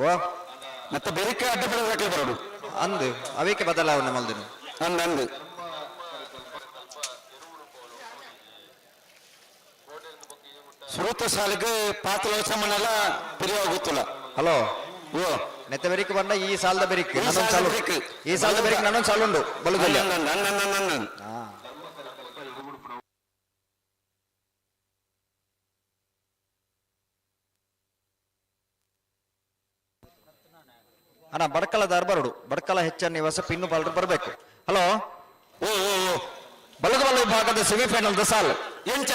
ಓ ಮತ್ತೆ ಬೆರಿಕೆ ಅಡ್ಡ ಬೆಳೆದಕ್ಕೆ ಬರೋಡು. ಅಂದು ಅವೇಕೆ ಬದಲಾವಣೆ ಮಲ್ದಿನ. ಅಂದು ಅಂದು. ಸುರುತ ಸಾಲಿಗೆ ಪಾತ್ರ ಸಾಮಾನೆಲ್ಲ ಪಿರಿಯಾಗುತ್ತಿಲ್ಲ. ಹಲೋ ಓ ನೆತ್ತ ಬೆರಿಕ್ ಬಂದ ಈ ಸಾಲದ ಬೆರಿಕ್ ಈ ನನ್ನೊಂದು ಸಾಲದ ಸಾಲು ಬೆರಿಕ್. ಈ ಸಾಲದ ಬೆರಿಕ್ ನನ್ನೊಂದು ಸಾಲು ಉಂಡು ಬಲುದಲ್ಲ. ನನ್ನ. ಅಣ್ಣ ಬಡ್ಕಲ ದಾರ್ ಬರೋಡು ಬಡ್ಕಲ ಹೆಚ್ಚ ನಿವಾಸ ಪಿನ್ನು ಬಾಲ್ರು ಬರಬೇಕು. ಹಲೋ ಓ ಓ ಓ ಬಲಗಬಲ ವಿಭಾಗದ ಸೆಮಿಫೈನಲ್ the ಸಾಲ್ ಎಂಚ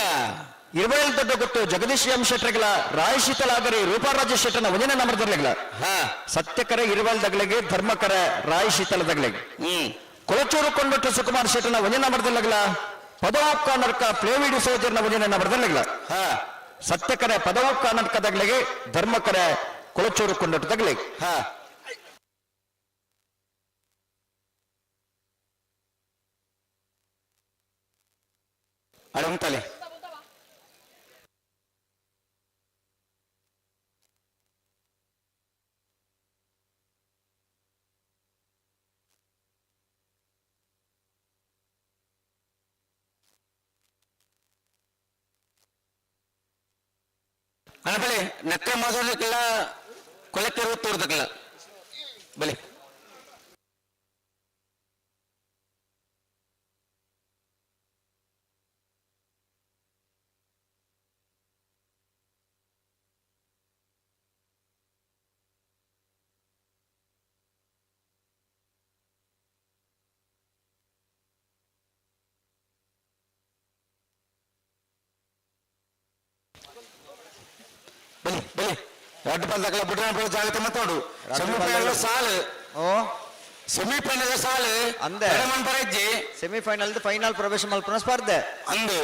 ಇರುವೈಲ್ ದೊಡ್ಡ ಗೊತ್ತು ಜಗದೀಶ್ ಎಂ ಶೆಟ್ಟರ್ಗಳ ರಾಯ್ ಶೀತಲಾಗರಿ ರೂಪಾರಾಜ ಶೆಟ್ಟನ ಒಂದನೇ ನಂಬರ್ದರ್ಲಿಗಳ ಸತ್ಯಕರೆ ಇರುವಲ್ ದಗ್ಲಿಗೆ ಧರ್ಮಕರೆ ರಾಯ್ ಶೀತಲ ದಗ್ಲಿಗೆ ಕೊಳಚೂರು ಕೊಂಡೊಟ್ಟು ಸುಕುಮಾರ್ ಶೆಟ್ಟನ ಒಂದನೇ ನಂಬರ್ದರ್ಲಿಗಳ ಪದವಾಪ್ ಕಾರ್ನರ್ಕ ಪ್ಲೇವಿಡಿ ಸೋಜರ್ನ ಒಂದನೇ ನಂಬರ್ದರ್ಲಿಗಳ ಸತ್ಯಕರೆ ಪದವು ಕರ್ನಾಟಕದಾಗಲಿಗೆ ಧರ್ಮಕರೆ ಕೊಳಚೂರು ಕೊಂಡೋಟದಾಗಲಿ. ಹಾ ಅಡಂತಲೆ ಅನಬಲೆ ನಕ್ಕ ಮಾತಾಡಲಿಕ್ಕಿಲ್ಲ ಕೊಲೆಕ್ಟರ್ ತೋರ್ದಕ್ಕಿಲ್ಲ ಬಲೆ ಬಲಿ ಬಲಿ ಎರಡು ಪಂದಕಲ ಬಿಡ್ರ ಜಾಗೃತಿ ಮಾತಾಡು. ಸೆಮಿಫೈನಲ್ ಸಾಲು ಓ ಸೆಮಿಫೈನಲ್ ಸಾಲು ಅಂದೆ ಪರಜ್ಜಿ ಸೆಮಿಫೈನಲ್ ಫೈನಲ್ ಪ್ರವೇಶ ಮಲ್ಪುನ ಸ್ಪರ್ಧೆ ಅಂದು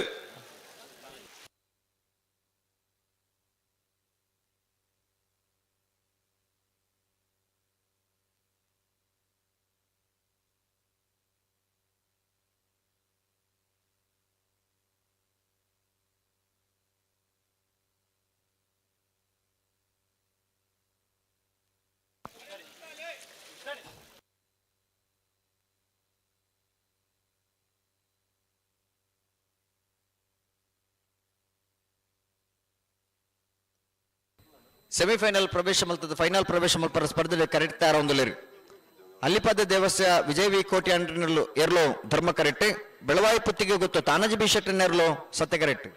ಸೆಮಿಫೈನಲ್ ಪ್ರವೇಶ ಮಲ್ತದ ಫೈನಲ್ ಪ್ರವೇಶ ಮಲ್ಪರ ಸ್ಪರ್ಧೆ ಕರೆಕ್ಟ್ ತಾರ ಒಂದುಲೇರು ಅಲ್ಲಿಪದ ದೇವಸ್ಯ ವಿಜಯ್ ವಿ ಕೋಟಿ ಅಂಡ್ರಿನಲ್ಲೂ ಎರ್ಲೋ ಧರ್ಮ ಕರೆಕ್ಟ್ ಬೆಳವಾಯಿ ಪುತ್ತಿಗೆ ಗೊತ್ತು ತಾನಾಜಿ ಬಿ ಶೆಟ್ಟರ್ನೆರ್ಲೋ ಸತ್ಯ ಕರೆಕ್ಟ್.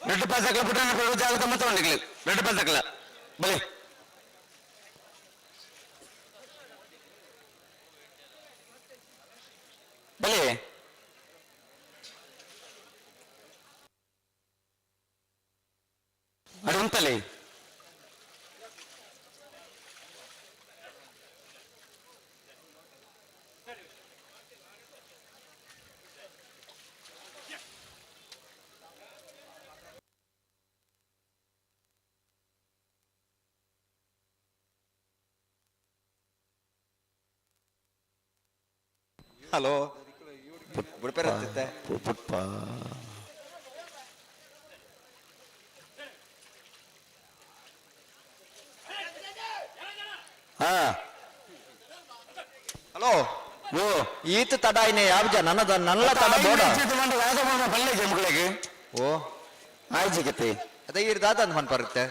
ரெண்டு பாசக்கல புட்டான ஜாகிரதை மொத்தம் வண்டிக்கல ரெண்டு பாசக்கல பலே பலே ಅಡುಂತಲೆ ಹಲೋ ಬುಡ್ಪೆರತ್ತಿತ್ತೆ ಪುಟ್ಪ ಹಾ ಹಲೋ ಓ ಈತ ತಡ ಇನ್ನ ಯಾವ ಜನ ನನ್ನ ನನ್ನ ತಡ ಬೋಡ ಪಲ್ಲೆ ಜಮಗಳಿಗೆ ಓ ಆಯ್ತು ಅದೇ ಇರ್ ದಾದ ಅಂದ್ ಮನ್ ಬರುತ್ತೆ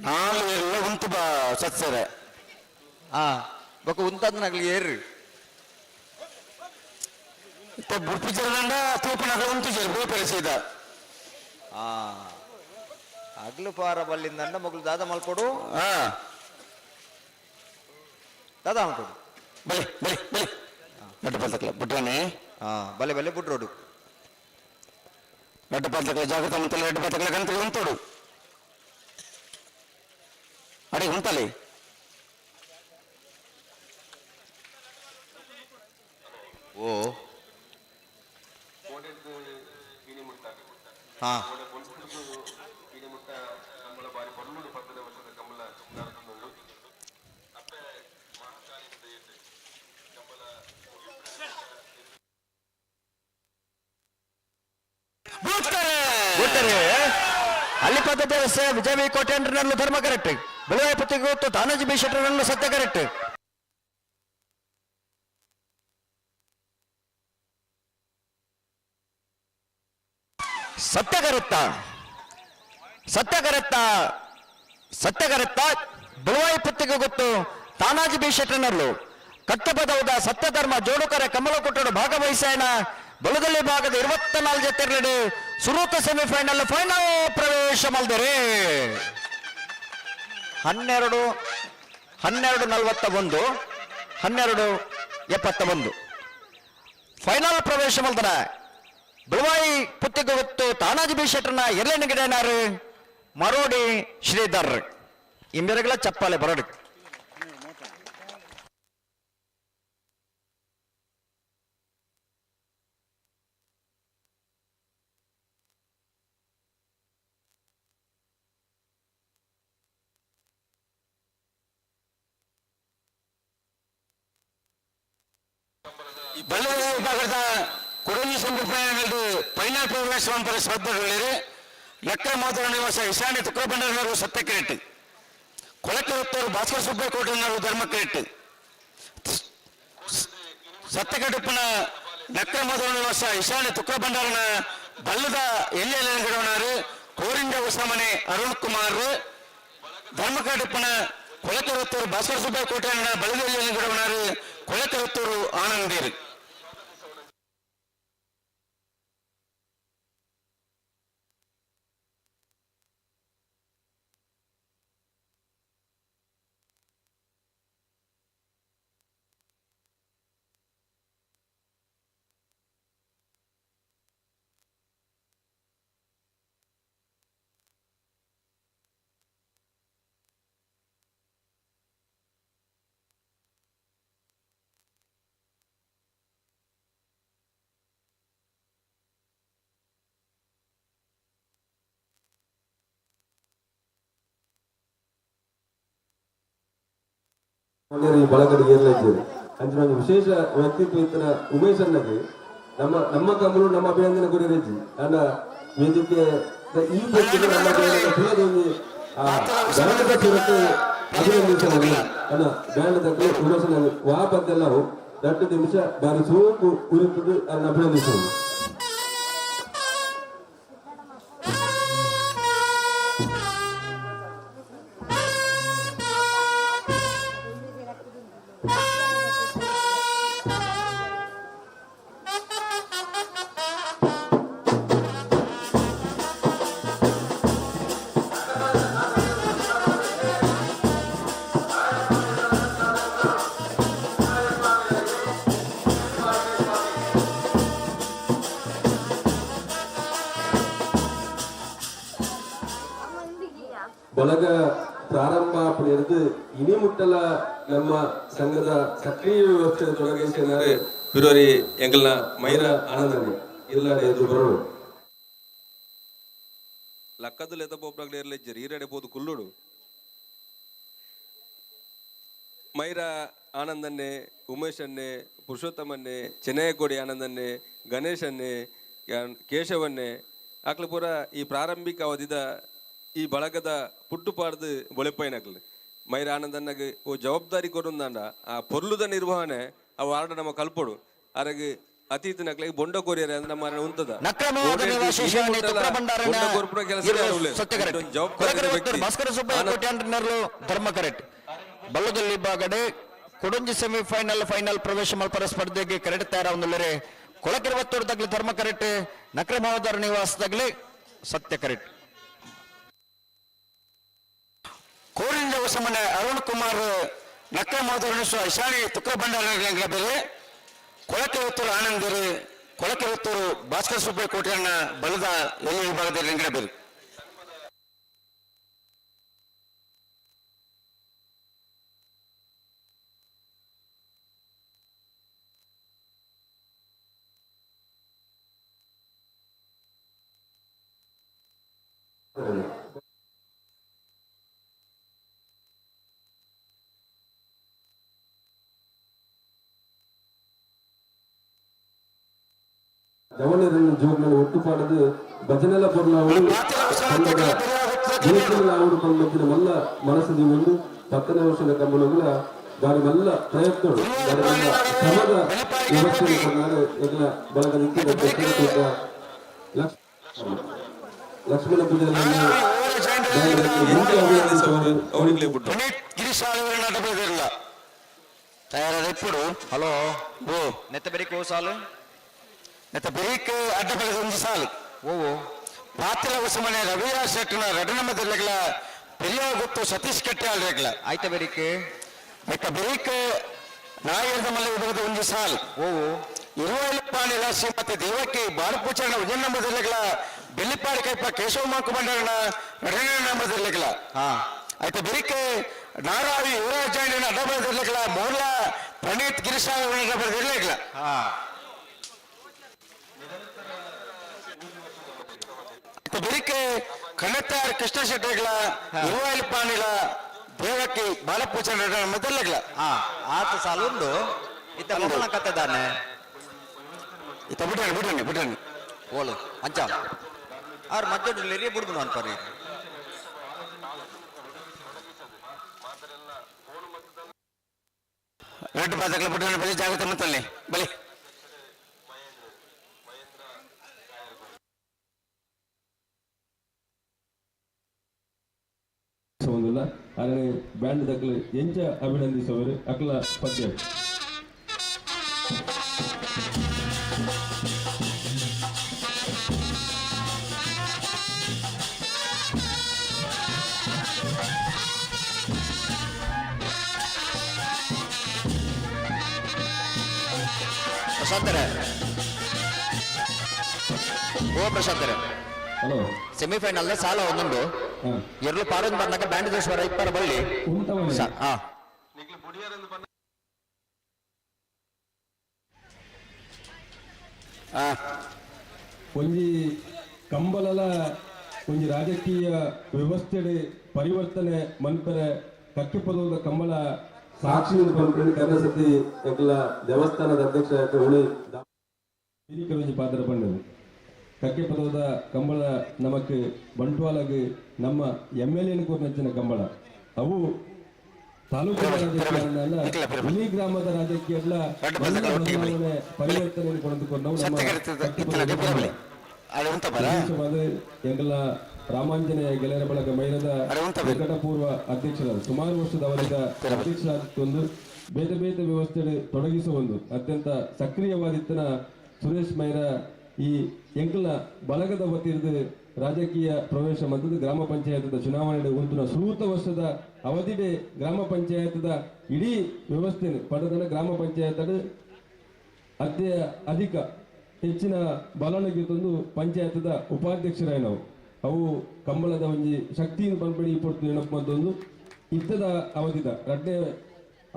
ನಾಲ್ ಎಲ್ಲ ಉಂಟು ಬಾ ಸತ್ಸರೆ ಹಾ ಬೊಕ ಉಂತಂದ್ನಾಗ್ಲಿ ಏರ್ರಿ ಇತ್ತ ಬುಡ್ಪು ಜರದಂಡ ತೂಪನಗಳ ಉಂಟು ಜರ ಬೋಪರೆ ಸೀದಾ ಆ ಅಗ್ಲು ಪಾರ ಬಲ್ಲಿಂದಂಡ ಮಗಳು ದಾದ ಮಲ್ಕೊಡು ಹಾ ದಾದ ಮಲ್ಕೊಡು ಬಲೆ ಬಲೆ ಬಲೆ ಬಡ್ಡ ಪಲ್ತಕ್ಲ ಬುಡ್ರಾನೆ ಹಾ ಬಲೆ ಬಲೆ ಬುಡ್ರೋಡು ಬಡ್ಡ ಪಲ್ತಕ್ಲ ಜಾಗ್ರತೆ ಮಂತಲ್ಲ ರೆಡ್ಡ ಪಲ್ತಕ್ಲ ಗಂತలు ಉಂಟೋಡು ಅಡೆ ಉಂಟಲೆ ಓ ಹಾ ಅಲ್ಲಿಪದ ದೇವಸ್ಥೆ ವಿಜಯ ವಿ ಕೋಟೆಂಡ್ರನಲ್ಲೂ ಧರ್ಮ ಕರೆಕ್ಟ್ ಬೆಳವಾಯಿ ಪುತ್ತಿಗೆ ಗೊತ್ತು ತಾನಾಜಿ ಬಿ ಶೆಟ್ಟರ್ನಲ್ಲೂ ಸತ್ಯ ಕರೆಕ್ಟ್. ಸತ್ಯ ಕರೆಕ್ತ ಸತ್ಯ ಕರೆಕ್ತ ಸತ್ಯ ಕರೆಕ್ತ ಬೆಳವಾಯಿ ಪುತ್ತಿಗೆ ಗೊತ್ತು ತಾನಾಜಿ ಬಿ ಶೆಟ್ಟರ್ನಲ್ಲೂ ಕಟ್ಟಪದವುದ ಸತ್ಯಧರ್ಮ ಜೋಡುಕರೆ ಕಮಲಕುಟ್ಟಡು ಭಾಗವಹಿಸೇನ ಬಲದಲ್ಲಿ ಭಾಗದ 24 ಜೊತೆರಡು ಸುರೂತ ಸೆಮಿಫೈನಲ್ ಫೈನಲ್ ಪ್ರವೇಶ ಮಲ್ದರೆ. 12 12:41 12:71 ಫೈನಲ್ ಪ್ರವೇಶ ಮಲ್ದನ ಬಿಳುವಾಯಿ ಪುತ್ತಿಗೊತ್ತು ತಾನಾಜಿ ಬಿ ಶೆಟ್ಟರ್ನ ಎರಡನೇ ಗಿಡನಾರು ಮರೋಡಿ ಶ್ರೀಧರ್ ಇಂಬೆರಗಳ ಚಪ್ಪಾಳೆ ಬರೋಡಿ. ಬಳ್ಳಾರಿ ವಿಭಾಗದ ಕೊಡಗಿ ಸಂಪ್ರದಾಯದಲ್ಲಿ ಫೈನಲ್ ಪ್ರವೇಶ ಸ್ಪರ್ಧೆಗಳಿರಿ. ಲಕ್ಕ ಮಾಧವ ನಿವಾಸ ಈಶಾನ್ಯ ತುಕ್ಕಬಂಡರವರು ಸತ್ಯಕ್ರೇಟ್, ಕೊಳಕೆರತ್ತವರು ಭಾಸ್ಕರ ಸುಬ್ಬೇಕೋಟನವರು ಧರ್ಮಕ್ರೇಟ್, ಸತ್ಯಕಟಪ್ಪನ ನಕ್ರ ಮಾಧವ ನಿವಾಸ ಈಶಾನ್ಯ ತುಕ್ಕಬಂಡರನ ಬಲ್ಲದ ಎಲ್ಲಿ ಕೋರಿಂಜ ಹೊಸಮನೆ ಅರುಣ್ ಕುಮಾರ್, ಧರ್ಮಕಾಟಪ್ಪನ ಕೊಳಕೆರತ್ತೂರು ಭಾಸ್ಕರ ಸುಬ್ಬೇಕೋಟೆಯನ್ನ ಬಲ್ಲದ ಎಲ್ಲಿ ಕೊಳಕೆರತ್ತೂರು ಆನಂದೇರು. ಈ ಬಳಗದ ಏರ್ಲೈದ್ದೇವೆ ಅಂಚಿನ ಒಂದು ವಿಶೇಷ ವ್ಯಕ್ತಿತ್ವ ಇತ್ತಿನ ಉಮೇಶ್ ಅಣ್ಣಗೆ ನಮ್ಮ ನಮ್ಮ ಕಂಬಳು ನಮ್ಮ ಅಭಿನಂದನೆ ಕೊರಿರೆಜ್ಜಿ ಅಣ್ಣ ವೇದಿಕೆ ಈ ಪೊರ್ತುಡು ನಮ್ಮ ಕುಲದೊಂದು ಆ ಗಣದ ಸುರಕ್ಕೆ ಅಭಿನಂದಿಸಲು ಅಣ್ಣ ಬ್ಯಾಂಡ್ ತಕ್ಕಲು ಉಮೇಶ್ ಅಣ್ಣಗೆ ವಾ ಪದ್ದೆಲ್ಲ 2 ನಿಮಿಷ ಬಾರಿ ಸೋಕು ಉರಿತದ್ದು ಅನ್ನ ಅಭಿನಂದಿಸುವುದು. ಬಳಗ ಪ್ರಾರಂಭ ಹಿಡಿದು ಇನಿ ಮುಟ್ಟಲ ನಮ್ಮ ಸಂಘದ ಸಕ್ರಿಯ ವ್ಯವಸ್ಥೆ ತೊಡಗಿಸಿದ್ದಾರೆ ಫೆಬ್ರವರಿ ಎಂಗಲ್ನ ಮೈರ ಆನಂದನೆ ಇಲ್ಲ ಎದ್ದು ಬರೋರು ಲಕ್ಕದಲ್ಲಿ ಎತ್ತ ಪೋಪ್ನಾಗ್ಲೇ ಇರಲಿಜ್ಜರು ಈರಡೆ ಪೋದು ಕುಲ್ಲುಡು ಮೈರ ಆನಂದನ್ನೇ ಉಮೇಶನ್ನೇ ಪುರುಷೋತ್ತಮನ್ನೇ ಚೆನ್ನಯ್ಯಕೋಡಿ ಆನಂದನ್ನೇ ಗಣೇಶನ್ನೇ ಕೇಶವನ್ನೇ ಆಕ್ಲ ಪೂರ ಈ ಪ್ರಾರಂಭಿಕ ಅವಧಿದ ಈ ಬಳಗದ ಪುಟ್ಟು ಪಾಡ್ದು ಬೊಳೆಪೈನಕ್ಲು ಮೈರ ಆನಂದನ್ನಗ ಓ ಜವಾಬ್ದಾರಿ ಕೊಡುಂದಾಂಡ ಆ ಪೊರ್ಲುದ ನಿರ್ವಹಣೆ ಆ ವಾರ್ಡ ನಮ್ಮ ಕಲ್ಪೊಡು ಅರಗ್ ಅತೀತನಕ್ಲೆಗ್ ಬೊಂಡ ಕೊರಿಯರೆ ಅಂದ್ರೆ ನಮ್ಮ ಉಂತದ ಭಾಸ್ಕರ ಸುಬ್ಬಯ್ಯ ಕೋಟ್ಯಾಂಡ್ರನರ್ಲು ಧರ್ಮ ಕರೆಕ್ಟ್ ಬಲ್ಲದಲ್ಲಿ ಬಾಗಡೆ ಕೊಡೊಂಜಿ ಸೆಮಿಫೈನಲ್ ಫೈನಲ್ ಪ್ರವೇಶ ಮಲ್ಪರ ಸ್ಪರ್ಧೆಗೆ ಕರೆಕ್ಟ್ ತಯಾರಾವೊಂದುಲ್ಲೆರೆ ಕೊಳಕೆರವತ್ತೂರು ತಗ್ಲಿ ಧರ್ಮ ಕರೆಕ್ಟ್ ನಕ್ರಮಹೋದರ ನಿವಾಸದಾಗಲಿ ಸತ್ಯ ಕರೆಕ್ಟ್. ಕೋರಿಂಜ ಹೊಸಮನೆ ಅರುಣ್ ಕುಮಾರ್ ನಕ್ರ ಮಾಧವನಿಸುವ ಇಶಾನಿ ತುಕ್ರ ಭಂಡಾರ ಬೇರೆ ಕೊಳಕೆರತ್ತೂರು ಆನಂದರು ಕೊಳಕೆರತ್ತೂರು ಭಾಸ್ಕರ ಸುಬ್ಬಯ್ಯ ಕೋಟೆಯನ್ನ ಬಲದ ಎಲ್ಲಿ ವಿಭಾಗದಲ್ಲಿ ಬೇರೆ. ಜವನರನ್ನು ಜೋಗ್ನಲ್ಲಿ ಒಟ್ಟು ಪಾಡದು ಭಜನೆಲ ಪೊರ್ಲಾವಡು ಆವಡು ಪಂಡಿನ ಮಲ್ಲ ಮನಸ್ಸು ಒಂದು 10ನೇ ವರ್ಷದ ಕಂಬಳಗಳ ಬಾರಿ ಮಲ್ಲ ಪ್ರಯತ್ನ ಬಾರಿ ಮಲ್ಲ ಶ್ರಮದ ವ್ಯವಸ್ಥೆ ಕೊಡ್ನಾರು ಬಳಗ ನಿಂತಿದ್ದ ಲಕ್ಷ್ಮಣ ಪೂಜೆಯಲ್ಲಿ ಹಲೋ ಓ ನೆತ್ತ ಬೆರಿಕ್ ಓ ಸಾಲು ನೆತ್ತ ಬೆರಿಕ್ ಅಡ್ಡ ಬರೆದ ಒಂದು ಸಾಲು ಓ ಪಾತ್ರ ಹೊಸಮನೆ ರವಿರಾಜ್ ಶೆಟ್ಟನ ರಡನಮದಲ್ಲಗಳ ಪೆರಿಯ ಗೊತ್ತು ಸತೀಶ್ ಕಟ್ಟೆ ಆಳ್ರೆಗ್ಲ. ಆಯ್ತ ಬೆರಿಕ್. ಐತ ಬೆರಿಕ್ ನಾಯರ್ದ ಮಲ್ಲ ವಿಭಾಗದ ಒಂಜಿ ಸಾಲ್. ಓ ಇರುವೈಲಪ್ಪಾಣಿಲ ಶ್ರೀಮತಿ ದೇವಕಿ ಬಾಲಪೂಚರಣ ಉಜಯನ ಮೊದಲೆಗಳ ಬೆಳ್ಳಿಪಾಡಿ ಕೈಪ ಕೇಶವ ಮಾಕು ಬಂಡರಣ ನಡನ ಮೊದಲೆಗಳ. ಆಯ್ತ ಬೆರಿಕ್ ನಾರಾವಿ ಯುವರಾಜಾಣಿನ ಅಡ್ಡಬರದಿರ್ಲಿಕ್ಕಲ ಮೋರ್ಲ ಪ್ರಣೀತ್ ಗಿರೀಶ ಅಡ್ಡಬರದಿರ್ಲಿಕ್ಕಲ. ಆಯ್ತ ಬೆರಿಕ್ ಕಣ್ಣತ್ತಾರ್ ಕೃಷ್ಣ ಶೆಟ್ಟಿಗಳ ಇರುವೈಲಪ್ಪಾಣಿಲ ದೇವಕಿ ಬಾಲಪೂಚರಣ ಮೊದಲೆಗಳ. ಆತ ಸಾಲ ಉಂಡು ಇತ್ತ ಮೊಬಲ ಕತೆ ದಾನೆ. ಇತ್ತ ಬಿಡ್ರಿ ಬಿಡ್ರಿ ಬಿಡ್ರಿ. ಓಲು ಅಂಚ ಆರ್ ಮಧ್ಯ ಲೆರಿಯ ಬುಡ್ಬುನು ಅನ್ಪರಿ. ರೆಡ್ ಪಾದಗಳ ಬಿಡ್ರಿ ಬಲಿ ಜಾಗ್ರತೆ ಮತ್ತಲ್ಲಿ ಬಲಿ. ಒಂದಿಲ್ಲ ಆದರೆ ಬ್ಯಾಂಡ್ ದಕ್ಕಲು ಎಂಚ ಅಭಿನಂದಿಸುವರು ಅಕ್ಲ ಪದ್ಯ. ಪ್ರಶಾಂತರೇ, ಓ ಪ್ರಶಾಂತರೇ. ಹಲೋ. ಸೆಮಿಫೈನಲ್ ಸಾಲ ಒಂದೊಂದು ಎರಡು ಪಾರೊಂದು ಬಂದಾಗ ಬ್ಯಾಂಡ್ ದೇಶ್ವರ ಇಪ್ಪರ ಬಳ್ಳಿ. ಒಂಜಿ ಕಂಬಲಲ ಒಂಜಿ ರಾಜಕೀಯ ವ್ಯವಸ್ಥೆ ಪರಿವರ್ತನೆ ಮನ್ಪರೆ ಕಕ್ಕೆ ಪದದ ಕಂಬಳ ಸಾಕ್ಷಿ ಪನ್ಪುನ ಕರ್ನಸತಿ ಎಂಕಲ ದೇವಸ್ಥಾನದ ಅಧ್ಯಕ್ಷ ಉಳಿ ಒಂಜಿ ಪಾತ್ರ ಪಂಡದು. ಕಕ್ಕೆ ಪದದ ಕಂಬಳ ನಮಕ್ ಬಂಟ್ವಾಳಗ್ ನಮ್ಮ ಎಮ್ ಎಲ್ ಎನ್ ಕೊರ್ನಂಚಿನ ಕಂಬಳ. ಅವು ತಾಲೂಕಿನ ರಾಜಕೀಯ ಇಡೀ ಗ್ರಾಮದ ರಾಜಕೀಯ ಎಲ್ಲ ಬದಲಾವಣೆ ಪರಿವರ್ತನೆ ಕೊಂಡುಕೊಂಡು ನಮ್ಮ ವಿಶೇಷವಾದ ಎಂಕಲ ರಾಮಾಂಜನೇಯ ಗೆಳೆಯರ ಬಳಗ ಮೈಲದ ನಿಕಟಪೂರ್ವ ಅಧ್ಯಕ್ಷರಾದ ಸುಮಾರು ವರ್ಷದ ಅವಧಿಯ ಅಧ್ಯಕ್ಷರಾಗಿತ್ತು. ಬೇರೆ ಬೇರೆ ವ್ಯವಸ್ಥೆ ತೊಡಗಿಸುವ ಒಂದು ಅತ್ಯಂತ ಸಕ್ರಿಯವಾದಿತ್ತನ ಸುರೇಶ್ ಮೈರ ಈ ಎಂಕಲ್ನ ಬಳಗದ ವತಿಯಿಂದ ರಾಜಕೀಯ ಪ್ರವೇಶ ಮತ್ತು ಗ್ರಾಮ ಪಂಚಾಯತ್ದ ಚುನಾವಣೆ ಉಂಟುನ ಸುರೂತ ವರ್ಷದ ಅವಧಿಡೆ ಗ್ರಾಮ ಪಂಚಾಯತ್ದ ಇಡೀ ವ್ಯವಸ್ಥೆ ಪಡೆದ ಗ್ರಾಮ ಪಂಚಾಯತ್ ಅತ್ಯ ಅಧಿಕ ಹೆಚ್ಚಿನ ಬಲನಿಗೆ ತಂದು ಪಂಚಾಯತ್ದ ಉಪಾಧ್ಯಕ್ಷರಾಯನವು ಅವು ಕಂಬಳದ ಒಂಜಿ ಶಕ್ತಿಯನ್ನು ಪನ್ಪಡಿ ಪೊರ್ತು ನೆನಪು ಮತ್ತೊಂದು ಇತ್ತದ ಅವಧಿದ ರಡ್ಡೆ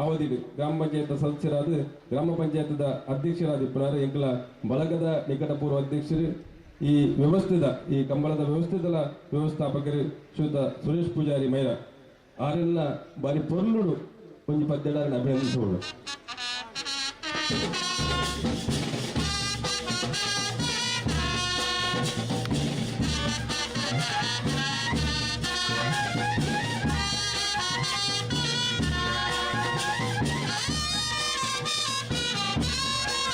ಅವಧಿಡ್ ಗ್ರಾಮ ಪಂಚಾಯತ್ ಸದಸ್ಯರಾದ ಗ್ರಾಮ ಪಂಚಾಯತ್ದ ಅಧ್ಯಕ್ಷರಾದ ಇಪ್ಪನಾರು ಎಂಕಲ ಬಳಗದ ನಿಕಟಪೂರ್ವ ಅಧ್ಯಕ್ಷರು ಈ ವ್ಯವಸ್ಥೆದ ಈ ಕಂಬಳದ ವ್ಯವಸ್ಥೆದ ವ್ಯವಸ್ಥಾಪಕರು ಶ್ರೀಯುತ ಸುರೇಶ್ ಪೂಜಾರಿ ಮೈರ ಆರೆಲ್ಲ ಬಾರಿ ಪೊರ್ಲುಡು ಒಂಜಿ ಪದ್ಯಡಾರನ್ನು ಅಭಿನಂದಿಸುವುದು.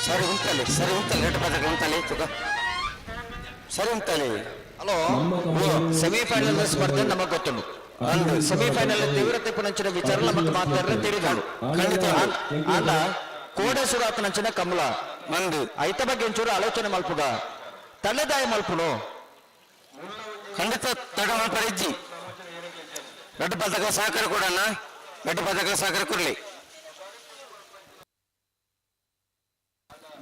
ಸರಿ ಉಂಟಲ್ಲಿ ಸರಿ ಉಂಟಲ್ಲಿ ರೆಡ್ ಪದಕ ಉಂಟಲ್ಲಿ ತುಗ ಸರಿ ಉಂಟಲ್ಲಿ. ಹಲೋ, ಸೆಮಿಫೈನಲ್ ಸ್ಪರ್ಧೆ ನಮಗೆ ಗೊತ್ತುಂಟು. ಸೆಮಿಫೈನಲ್ ತೀವ್ರತೆ ಪುನಂಚಿನ ವಿಚಾರ ನಮಗೆ ಮಾತಾಡ್ರೆ ತಿಳಿದಳು. ಖಂಡಿತ. ಆಂಡ ಕೋಡೆ ಸುರಾತನಂಚಿನ ಕಮಲ ಮಂದು ಐತ ಬಗ್ಗೆ ಒಂಚೂರು ಆಲೋಚನೆ ಮಲ್ಪುಗ ತಲೆದಾಯ ಮಲ್ಪುನು. ಖಂಡಿತ ತಡ ಮಲ್ಪರಿಜ್ಜಿ. ರೆಡ್ ಪದಕ ಸಹಕಾರ ಕೊಡಣ್ಣ, ರೆಡ್ ಪದಕ ಸಹಕಾರ ಕೊಡ್ಲಿ.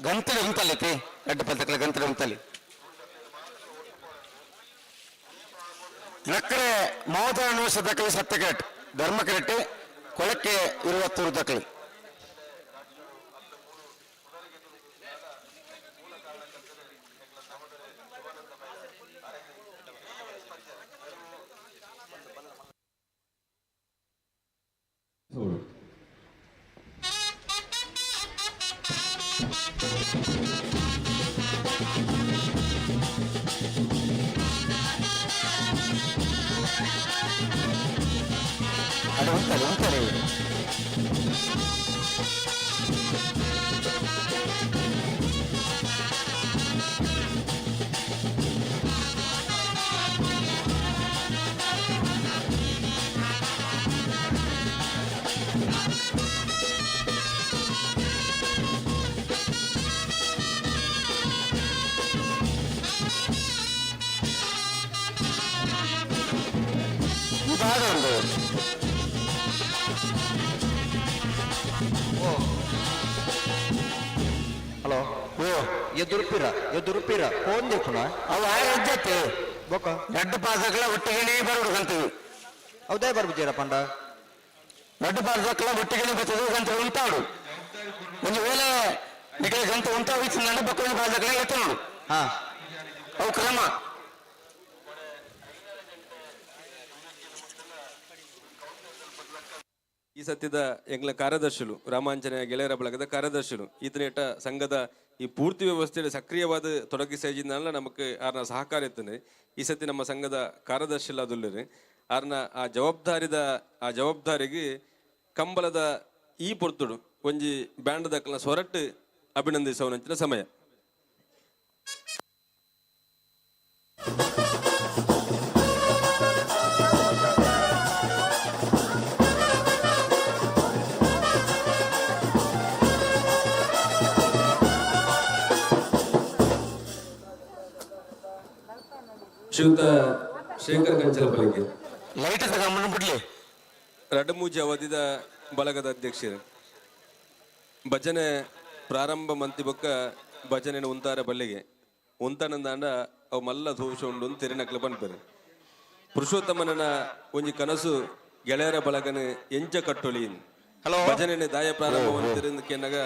ಗಂತಲಿ ಉಂತಲ್ಲಿ ರೆಡ್ ಪದಕಲ ಗಂತಲಿ ಉಂತಲ್ಲಿ. ನಕ್ಕರೆ 36 ವರ್ಷ ದಕ್ಕಲಿ ಸತ್ಯಕರೆಟ್ ಧರ್ಮಕರೆಟ್ ಕೊಳಕ್ಕೆ ಇರುವತ್ತೂರು ದಕ್ಕಲಿ. ಅದು ಉಂಟಲ್ಲಿ ಉಂಟಲ್ಲಿ. ಈ ಭಾಗ ಉಂಟು. ಹಲೋ. ಓ ಎದುರುಪಿರ ಎದುರುಪಿರ ಫೋನ್ ದೇಪುನ ಅವು ಆಯ್ತು. ಬೊಕ್ಕ ದೊಡ್ಡ ಪಾದಗಳ ಒಟ್ಟಿಗೆನೇ ಬರೋಡು ಕಂತವು. ಹೌದೇ ಬರ್ಬುಜೀರ ಪಂಡ? ದೊಡ್ಡ ಪಾದಗಳ ಒಟ್ಟಿಗೆನೇ ಬರ್ತದೆ ಗಂತ ಉಂಟಾಡು. ಒಂದು ವೇಳೆ ನಿಮಗೆ ಗಂತ ಉಂಟಾವು ನನ್ನ ಬೊಕ್ಕ ಪಾದಗಳ ಎತ್ತ ನೋಡು. ಹಾ. ಅವು ಕ್ರಮ. ಈ ಸತ್ಯದ ಎಂಗ್ಲ ಕಾರ್ಯದರ್ಶಿಲು ರಾಮಾಂಜನೇಯ ಗೆಳೆಯರ ಬಳಗದ ಕಾರ್ಯದರ್ಶಿಲು ಈತನೇಟ ಸಂಘದ ಈ ಪೂರ್ತಿ ವ್ಯವಸ್ಥೆಯಲ್ಲಿ ಸಕ್ರಿಯವಾದ ತೊಡಗಿಸೇಜಿಂದಲ್ಲ ನಮಕ್ ಆರ್ನ ಸಹಕಾರ ಇತ್ತನೆ. ಈ ಸತಿ ನಮ್ಮ ಸಂಘದ ಕಾರ್ಯದರ್ಶಿಲ ಅದುಲ್ಲರಿ ಆರ್ನ ಆ ಜವಾಬ್ದಾರಿದ ಆ ಜವಾಬ್ದಾರಿಗೆ ಕಂಬಳದ ಈ ಪೊರ್ತುಡು ಒಂಜಿ ಬ್ಯಾಂಡ್ ದಕ್ಕಲ ಸ್ವರಟ್ಟು ಅಭಿನಂದಿಸುವನಂಚಿನ ಸಮಯ. ಶ್ರೀಯುತ ಶೇಖರ್ ಕಂಚಲಪಲ್ಲಿಗೆ ಲೈಟ್ ತಗೊಂಡು ಬಿಡ್ಲಿ. ರಡಮೂಜಿ ಅವಧಿದ ಬಳಗದ ಅಧ್ಯಕ್ಷರು ಭಜನೆ ಪ್ರಾರಂಭ ಮಂತಿ ಬೊಕ್ಕ ಭಜನೆ ಉಂತಾರ ಬಲ್ಲಿಗೆ ಉಂತಾನಂದಾಂಡ ಅವು ಮಲ್ಲ ದೋಷ ಉಂಡು ತೆರಿನಕ್ಲು ಪನ್ಪೆರು. ಪುರುಷೋತ್ತಮನ ಒಂಜಿ ಕನಸು ಗೆಳೆಯರ ಬಳಗನ ಎಂಚ ಕಟ್ಟೊಲಿ ಭಜನೆ ದಾಯ ಪ್ರಾರಂಭ ಕೆನ್ನಗ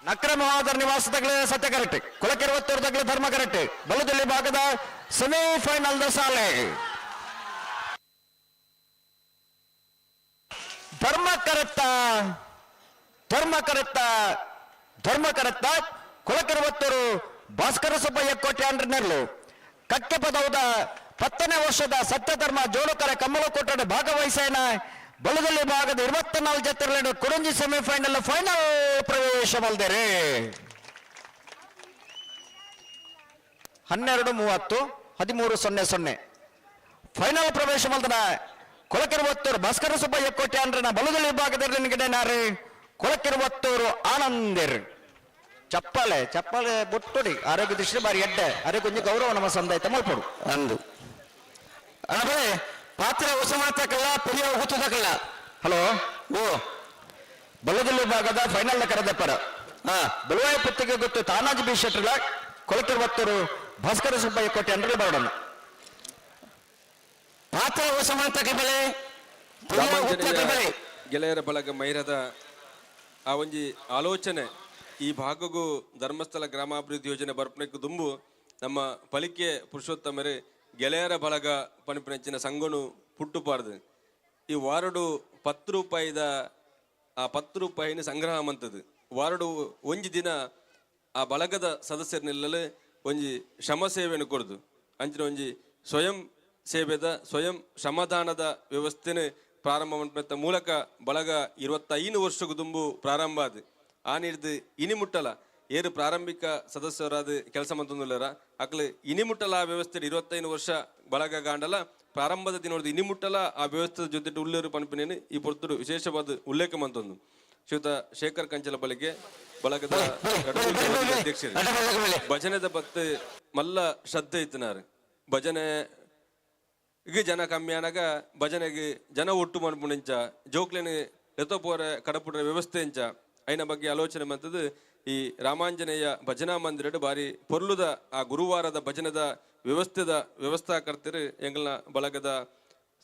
ನಕ್ರ ಮಹಾದರ್ ನಿವಾಸದಗಳೇ ಸತ್ಯ ಕರೆಕ್ಟ್, ಕೊಳಕೆರವತ್ತೂರ್ದಗಳೇ ಧರ್ಮ ಕರೆಕ್ಟ್. ಬಲದಲ್ಲಿ ಭಾಗದ ಸೆಮಿಫೈನಲ್ the ಸಾಲೆ ಧರ್ಮ ಕರೆಕ್ತ ಧರ್ಮ ಕರೆಕ್ತ ಧರ್ಮ ಕರೆಕ್ತ. ಕೊಳಕೆರವತ್ತೂರು ಭಾಸ್ಕರ ಸುಬ್ಬಯ್ಯ ಕೋಟೆ ಅಂಡ್ರನೆರ್ಲು ಕಕ್ಕೆ ಪದವದ 10ನೇ ವರ್ಷದ ಸತ್ಯಧರ್ಮ ಜೋಡುಕರ ಕಮ್ಮಲಕೋಟೆ ಭಾಗವಹಿಸೇನ ಬಲದಲ್ಲಿ ಭಾಗದ 24 ಜತೆಗಳನ್ನು ಕುಡಂಜಿ ಸೆಮಿಫೈನಲ್ ಫೈನಲ್ ಪ್ರವೇಶ ಬಲ್ದೇರೆ. 12:30 13:00 ಫೈನಲ್ ಪ್ರವೇಶ ಮಲ್ದನ ಕೊಳಕೆರವತ್ತೂರು ಭಾಸ್ಕರ ಸುಬ್ಬಯ್ಯ ಕೋಟೆ ಅಂಡ್ರನ ಬಲದಲ್ಲಿ ಭಾಗದಲ್ಲಿ ನಾರಿ ಕೊಳಕೆರವತ್ತೂರು ಆನಂದಿರ್. ಚಪ್ಪಾಳೆ ಚಪ್ಪಾಳೆ ಬೊಟ್ಟುಡಿ ಆರೋಗ್ಯ ದೃಷ್ಟಿ ಬಾರಿ ಎಡ್ಡೆ ಅರೆ ಕೊಂಚ ಗೌರವ ನಮ್ಮ ಸಂದಾಯ್ತ ಮಲ್ಪಡು ಅಂದು ಅದೇ ಪಾತ್ರ ಹೊಸ ಮಾತಕ್ಕಲ್ಲ ಪೆರಿಯ ಹುತ್ತದಕ್ಕಲ್ಲ. ಹಲೋ. ಓ ಬಲದಲ್ಲಿ ಭಾಗದ ಫೈನಲ್ ಕರೆದಪ್ಪರ ಬಲವಾಯ ಪುತ್ತಿಗೆ ಗೊತ್ತು ತಾನಾಜಿ ಬಿ ಶೆಟ್ಟರ್ಲ ಕೊಳಕೆರವತ್ತೂರು ಭಾಸ್ಕರ ಸುಬ್ಬಯ್ಯ ಕೋಟೆ ಅಂದ್ರೆ ಬರೋಣ. ಪಾತ್ರ ಹೊಸ ಮಾತಕ್ಕೆ ಬೆಲೆ ಗೆಳೆಯರ ಬಳಗ ಮೈರದ ಆ ಒಂಜಿ ಆಲೋಚನೆ ಈ ಭಾಗಗೂ ಧರ್ಮಸ್ಥಳ ಗ್ರಾಮಾಭಿವೃದ್ಧಿ ಯೋಜನೆ ಬರ್ಪಣೆಗೆ ದುಂಬು ನಮ್ಮ ಪಲಿಕೆ ಪುರುಷೋತ್ತಮರೇ ಗೆಳೆಯರ ಬಳಗ ಪಣಿಪಿನಂಚಿನ ಸಂಘನು ಪುಟ್ಟುಪಾರ್ದು ಈ ವಾರಡು 10 ರೂಪಾಯಿದ ಆ 10 ರೂಪಾಯಿನ ಸಂಗ್ರಹ ಮಂತದ್ದು ವಾರಡು ಒಂಜಿ ದಿನ ಆ ಬಳಗದ ಸದಸ್ಯರನ್ನೆಲ್ಲಲು ಒಂಜಿ ಶ್ರಮ ಸೇವೆಯನ್ನು ಕೊಡ್ದು ಅಂಚಿನ ಒಂಜಿ ಸ್ವಯಂ ಸೇವೆದ ಸ್ವಯಂ ಶ್ರಮದಾನದ ವ್ಯವಸ್ಥೆನ ಪ್ರಾರಂಭ ಮಂತ ಮೂಲಕ ಬಳಗ 25 ವರ್ಷಕ್ಕೂ ದುಂಬು ಪ್ರಾರಂಭ ಆದ ಆ ನೀಡ್ದು ಇನಿ ಮುಟ್ಟಲ ಏರು ಪ್ರಾರಂಭಿಕ ಸದಸ್ಯರಾದ ಕೆಲಸ ಮಂತೊಂದುಲ್ಲರ ಅಕ್ಲು ಇನಿ ಮುಟ್ಟಲ ಆ ವ್ಯವಸ್ಥೆ 25 ವರ್ಷ ಬಳಗ ಗಾಂಡಲ ಪ್ರಾರಂಭದ ದಿನದ ಇನಿ ಮುಟ್ಟಲ ಆ ವ್ಯವಸ್ಥೆದ ಜೊತೆ ಉಳ್ಳೇರು ಪನ್ಪಿನೇನು ಈ ಪೊರ್ತುಡು ವಿಶೇಷವಾದ ಉಲ್ಲೇಖ ಮಂತೊಂದು. ಶ್ರೀಯುತ ಶೇಖರ್ ಕಂಚಲ ಬಳಿಗೆ ಬಳಗದ ಅಧ್ಯಕ್ಷರು ಭಜನೆದ ಬತ್ತು ಮಲ್ಲ ಶ್ರದ್ಧೆ ಇತ್ತನಾರು ಭಜನೆ ಈಗ ಜನ ಕಮ್ಮಿ ಆನಾಗ ಭಜನೆಗೆ ಜನ ಒಟ್ಟು ಮನ್ಪುಣಿಂಚ ಜೋಕ್ಲೇನು ಲೆತ್ತೋಪೋರ ಕಡಪುಡ್ರ ವ್ಯವಸ್ಥೆ ಇಂಚ ಐನ ಬಗ್ಗೆ ಆಲೋಚನೆ ಮಂತದ್ದು ಈ ರಾಮಾಂಜನೇಯ ಭಜನಾ ಮಂದಿರಡು ಬಾರಿ ಪೊರ್ಲುದ ಆ ಗುರುವಾರದ ಭಜನದ ವ್ಯವಸ್ಥೆದ ವ್ಯವಸ್ಥಾಕರ್ತರು ಎಂಗಲ್ನ ಬಳಗದ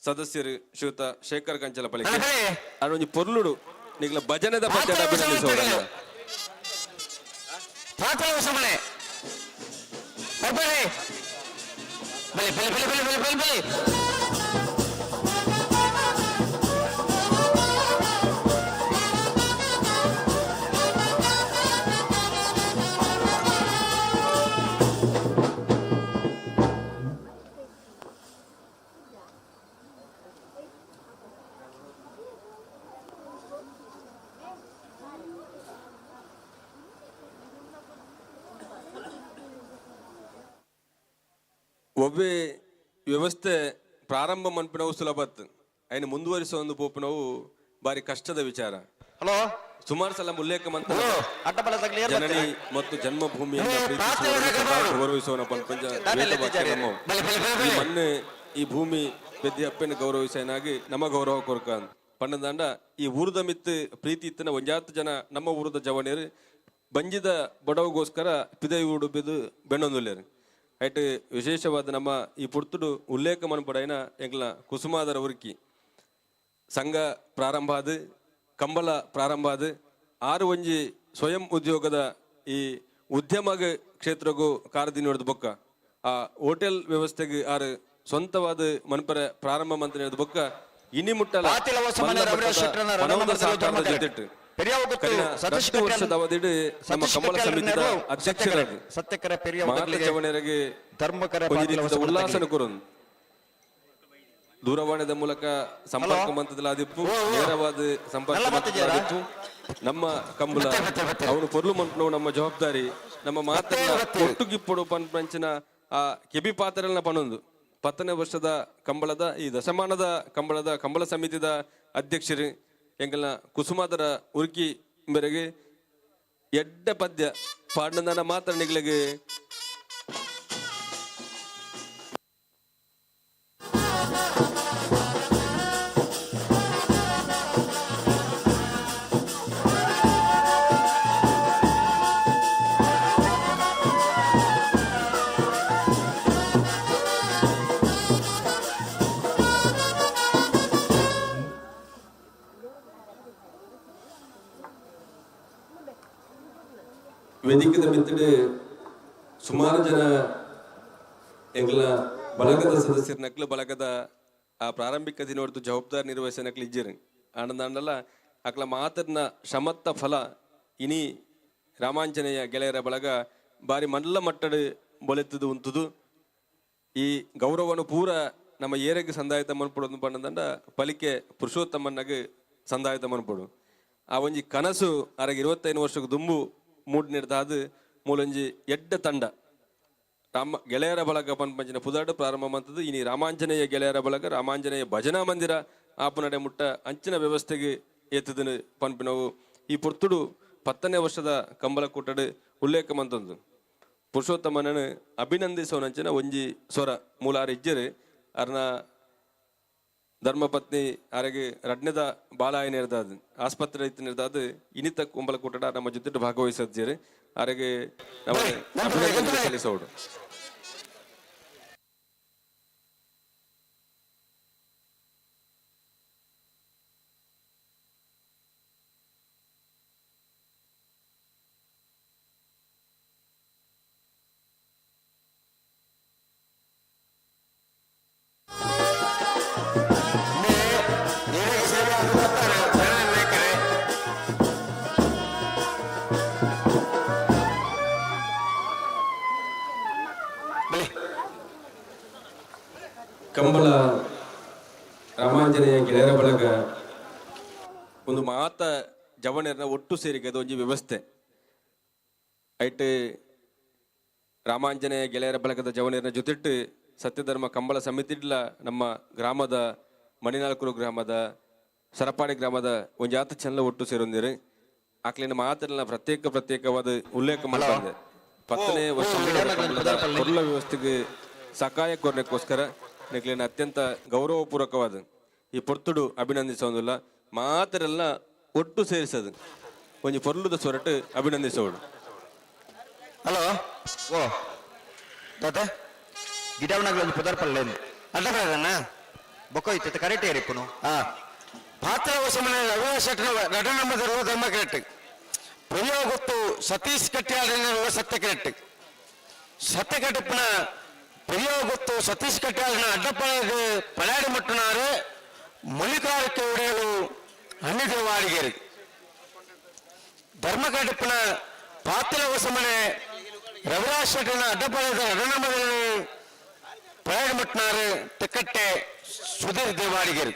ಸದಸ್ಯರು ಶ್ರೀಯುತ ಶೇಖರ್ ಕಂಚಲ ಪಳಿಕೆ ಒಂಜಿ ಪೊರ್ಲುಡು ನಿಗ್ಲ ಭಜನೆದ ಬಗ್ಗೆ ಅಭಿನಂದಿಸೋಣ. ಒಬ್ಬೇ ವ್ಯವಸ್ಥೆ ಪ್ರಾರಂಭ ಮನ್ಪಿನವು ಸುಲಭತ್ ಐನು ಮುಂದುವರಿಸುವ ಒಂದು ಪೋಪಿನವು ಬಾರಿ ಕಷ್ಟದ ವಿಚಾರ. ಹಲೋ. ಸುಮಾರು ಸಲ ಉಲ್ಲೇಖ ಮಂತ ಜನನಿ ಮತ್ತು ಜನ್ಮಭೂಮಿಯನ್ನು ಗೌರವಿಸುವನ ಪಂಚ ಈ ಮಣ್ಣು ಈ ಭೂಮಿ ಪೆದ್ದಿ ಅಪ್ಪನ ಗೌರವಿಸನಾಗಿ ನಮ್ಮ ಗೌರವ ಕೊರ್ಕ ಪಣ್ಣದಾಂಡ ಈ ಊರದ ಮಿತ್ತು ಪ್ರೀತಿ ಇತ್ತನ ಒಂಜಾತ್ ಜನ ನಮ್ಮ ಊರದ ಜವನಿಯರು ಬಂಜಿದ ಬಡವಗೋಸ್ಕರ ಪಿದೈ ಊಡು ಬಿದ್ದು ಬೆಣ್ಣೊಂದುಲ್ಲೇರು. ಐಟ್ ವಿಶೇಷವಾದ ನಮ್ಮ ಈ ಪುರ್ತುಡು ಉಲ್ಲೇಖ ಮನ್ಪಡೈನ ಎಂಗ್ಲ ಕುಸುಮಾದರ ಉರ್ಕಿ ಸಂಘ ಪ್ರಾರಂಭ ಆದ ಕಂಬಳ ಪ್ರಾರಂಭ ಆದ ಆರು ಒಂಜಿ ಸ್ವಯಂ ಉದ್ಯೋಗದ ಈ ಉದ್ಯಮಗ ಕ್ಷೇತ್ರಗೂ ಕಾರದಿನೋಡ್ದು ಬೊಕ್ಕ ಆ ಹೋಟೆಲ್ ವ್ಯವಸ್ಥೆಗೆ ಆರು ಸ್ವಂತವಾದ ಮನ್ಪರ ಪ್ರಾರಂಭ ಮಂತ್ರ ಬೊಕ್ಕ ಇನಿ ಮುಟ್ಟಲ ಜೊತೆಟ್ಟು ವರ್ಷದ ಅವಧಿಡ್ ನಮ್ಮ ಕಂಬಳ ಸಮಿತಿಯ ಅಧ್ಯಕ್ಷರಾಗಿ ಜವಣರಿಗೆ ಉಲ್ಲಾಸನ ಕೊರೊಂದು ದೂರವಾಣಿದ ಮೂಲಕ ಸಂಪರ್ಕ ಮಂತದಲಾದಿಪ್ಪು ನೇರವಾದ ಸಂಪರ್ಕ ಮಂತದಲಾದಿಪ್ಪು ನಮ್ಮ ಕಂಬಳ ಅವನು ಪೊರ್ಲು ಮಂತ್ನವು ನಮ್ಮ ಜವಾಬ್ದಾರಿ ನಮ್ಮ ಮಾತನ್ನ ಒಟ್ಟುಗಿಪ್ಪಡು ಪಂಚಿನ ಆ ಕೆಬಿ ಪಾತ್ರಗಳನ್ನ ಪಣೊಂದು 10ನೇ ವರ್ಷದ ಕಂಬಳದ ಈ ದಶಮಾನದ ಕಂಬಳದ ಕಂಬಳ ಸಮಿತಿದ ಅಧ್ಯಕ್ಷರು ಎಂಗಲ್ನ ಕುಸುಮಾದರ ಉರ್ಕಿ ಮೇರೆಗೆ ಎಡ್ಡ ಪದ್ಯ ಪಾಡ್ನದಾನ ಮಾತ್ರ ನಿಗ್ಲಿಗೆ ವೇದಿಕೆದ ಮಿತ್ತಡೆ ಸುಮಾರು ಜನ ಎಂಗ್ಲ ಬಳಗದ ಸದಸ್ಯರ ನಕ್ಲು ಬಳಗದ ಆ ಪ್ರಾರಂಭಿಕ ದಿನವರೆದು ಜವಾಬ್ದಾರಿ ನಿರ್ವಹಿಸ ನಕ್ಲು ಇಜ್ಜಿರು ಆನಂದಾಂಡಲ ಅಕ್ಲ ಮಾತನ್ನ ಶಮತ್ತ ಫಲ ಇನಿ ರಾಮಾಂಜನೇಯ ಗೆಳೆಯರ ಬಳಗ ಬಾರಿ ಮಂಡಲ ಮಟ್ಟಡು ಬೊಲೆತ್ತದು ಉಂತುದು. ಈ ಗೌರವನು ಪೂರ ನಮ್ಮ ಏರೆಗೆ ಸಂದಾಯತ ಮನ್ಪಡು ಪಂಡಂದ ಪಲಿಕೆ ಪುರುಷೋತ್ತಮನ್ನಾಗ ಸಂದಾಯತ ಮನ್ಪಡು. ಆ ಒಂಜಿ ಕನಸು ಅರಗೆ 25 ವರ್ಷಕ್ಕೆ ದುಂಬು ಮೂಡ್ನಿಡ್ದಾದ ಮೂಲೊಂಜಿ ಎಡ್ಡ ತಂಡ ರಾಮ ಗೆಳೆಯರ ಬಳಗ ಪಂಚಿನ ಪುದಾಡು ಪ್ರಾರಂಭ ಮಂತದ್ದು. ಇನಿ ರಾಮಾಂಜನೇಯ ಗೆಳೆಯರ ಬಳಗ ರಾಮಾಂಜನೇಯ ಭಜನಾ ಮಂದಿರ ಆಪನಡೆ ಮುಟ್ಟ ಅಂಚಿನ ವ್ಯವಸ್ಥೆಗೆ ಏತದನು ಪನ್ಪಿನವು ಈ ಪೊರ್ತುಡು 10ನೇ ವರ್ಷದ ಕಂಬಳ ಕೂಟಡು ಉಲ್ಲೇಖ ಮಂತೊಂದು. ಪುರುಷೋತ್ತಮನನ್ನು ಅಭಿನಂದಿಸೋನಂಚಿನ ಒಂಜಿ ಸ್ವರ ಮೂಲಾರ ಇಜ್ಜರು ಅರ್ನ ಧರ್ಮಪತ್ನಿ ಆರೆಗೆ ರಡ್ನದ ಬಾಲಾಯ ನಿರ್ದಾದ ಆಸ್ಪತ್ರೆ ಇತ್ತು ನಿರ್ದಾದ ಇನಿತ ಕುಂಬಲ ಕೂಟಡ ನಮ್ಮ ಜೊತೆ ಭಾಗವಹಿಸಜ್ಜರು ಆರೆಗೆ ನಮ್ಮ ಅಭಿನಂದನೆ ಸಲ್ಲಿಸೋಡು. ಕಂಬಳ ರಾಮಾಂಜನೇಯ ಗೆಳೆಯರ ಬಳಗ ಒಂದು ಮಾತ ಜವಣೆಯರ ಒಟ್ಟು ಸೇರಿಕೆ ಅದು ಒಂಜಿ ವ್ಯವಸ್ಥೆ ಐಟ್ ರಾಮಾಂಜನೇಯ ಗೆಳೆಯರ ಬಳಗದ ಜವಣೆಯರ ಜೊತೆಟ್ಟು ಸತ್ಯಧರ್ಮ ಕಂಬಳ ಸಮಿತಿ ನಮ್ಮ ಗ್ರಾಮದ ಮಣಿನಾಲ್ಕರು ಗ್ರಾಮದ ಸರಪಾಡಿ ಗ್ರಾಮದ ಒಂಜಾತ ಚೆನ್ನ ಒಟ್ಟು ಸೇರೊಂದಿರು ಆಕ್ಲಿನ ಮಾತೆಲ್ಲ ಪ್ರತ್ಯೇಕ ಪ್ರತ್ಯೇಕವಾದ ಉಲ್ಲೇಖ ಮಾಡ್ತಾರೆ. 10ನೇ ವರ್ಷ ಕೊರಲ ವ್ಯವಸ್ಥೆಗೆ ಸಕಾಯ ಕೋರ್ನಕ್ಕೋಸ್ಕರ ನಿಕ್ಲಿನ ಅತ್ಯಂತ ಗೌರವಪೂರ್ವಕವಾದ ಈ ಪೊರ್ತುಡು ಅಭಿನಂದಿಸೋದಿಲ್ಲ ಮಾತರೆಲ್ಲ ಒಟ್ಟು ಸೇರಿಸೋದು ಒಂಜಿ ಪೊರ್ಲುದ ಸೊರಟು ಅಭಿನಂದಿಸೋಡು. ಹಲೋ ಓ ತಾತ ಗಿಡವನಗಳು ಒಂದು ಪದಾರ್ಪಲ್ಲೇನು ಅಡ್ಡ ಬೊಕ್ಕ ಇತ್ತು ಕರೆಕ್ಟ್ ಏರಿಪ್ಪುನು. ಪಾತ್ರ ವಸಮನೆ ರಘುನಾಥ ಶೆಟ್ಟರ ನಟನಮ್ಮದಿರುವ ಧರ್ಮ ಕರೆಕ್ಟ್ ಪೊಯ್ಯೋ ಗೊತ್ತು ಸತೀಶ್ ಕಟ್ಯಾಳಿನ ಸತ್ಯ ಕರೆಕ್ಟ್ ಸತ್ಯ ಕಟ್ಟಪ್ಪನ ಪೊಯ್ಯೋ ಗೊತ್ತು ಸತೀಶ್ ಕಟ್ಯಾಳಿನ ಅಡ್ಡಪ್ಪನಿಗೆ ಪಳಾಡಿ ಮುಟ್ಟನಾರು ಮಲ್ಲಿಕಾರಕ್ಕೆ ಒಡೆಯಲು ಅನ್ಯದೇವಾಡಿಗರು ಧರ್ಮ ಕಟ್ಟಪ್ಪನ ಪಾತ್ರ ವಸಮನೆ ರಘುರಾಜ್ ಶೆಟ್ಟನ ಅಡ್ಡಪ್ಪನದ ನಟನಮ್ಮದಲ್ಲಿ ಪಳಾಡಿ ಮುಟ್ಟನಾರು ತೆಕ್ಕಟ್ಟೆ ಸುಧೀರ್ ದೇವಾಡಿಗರು.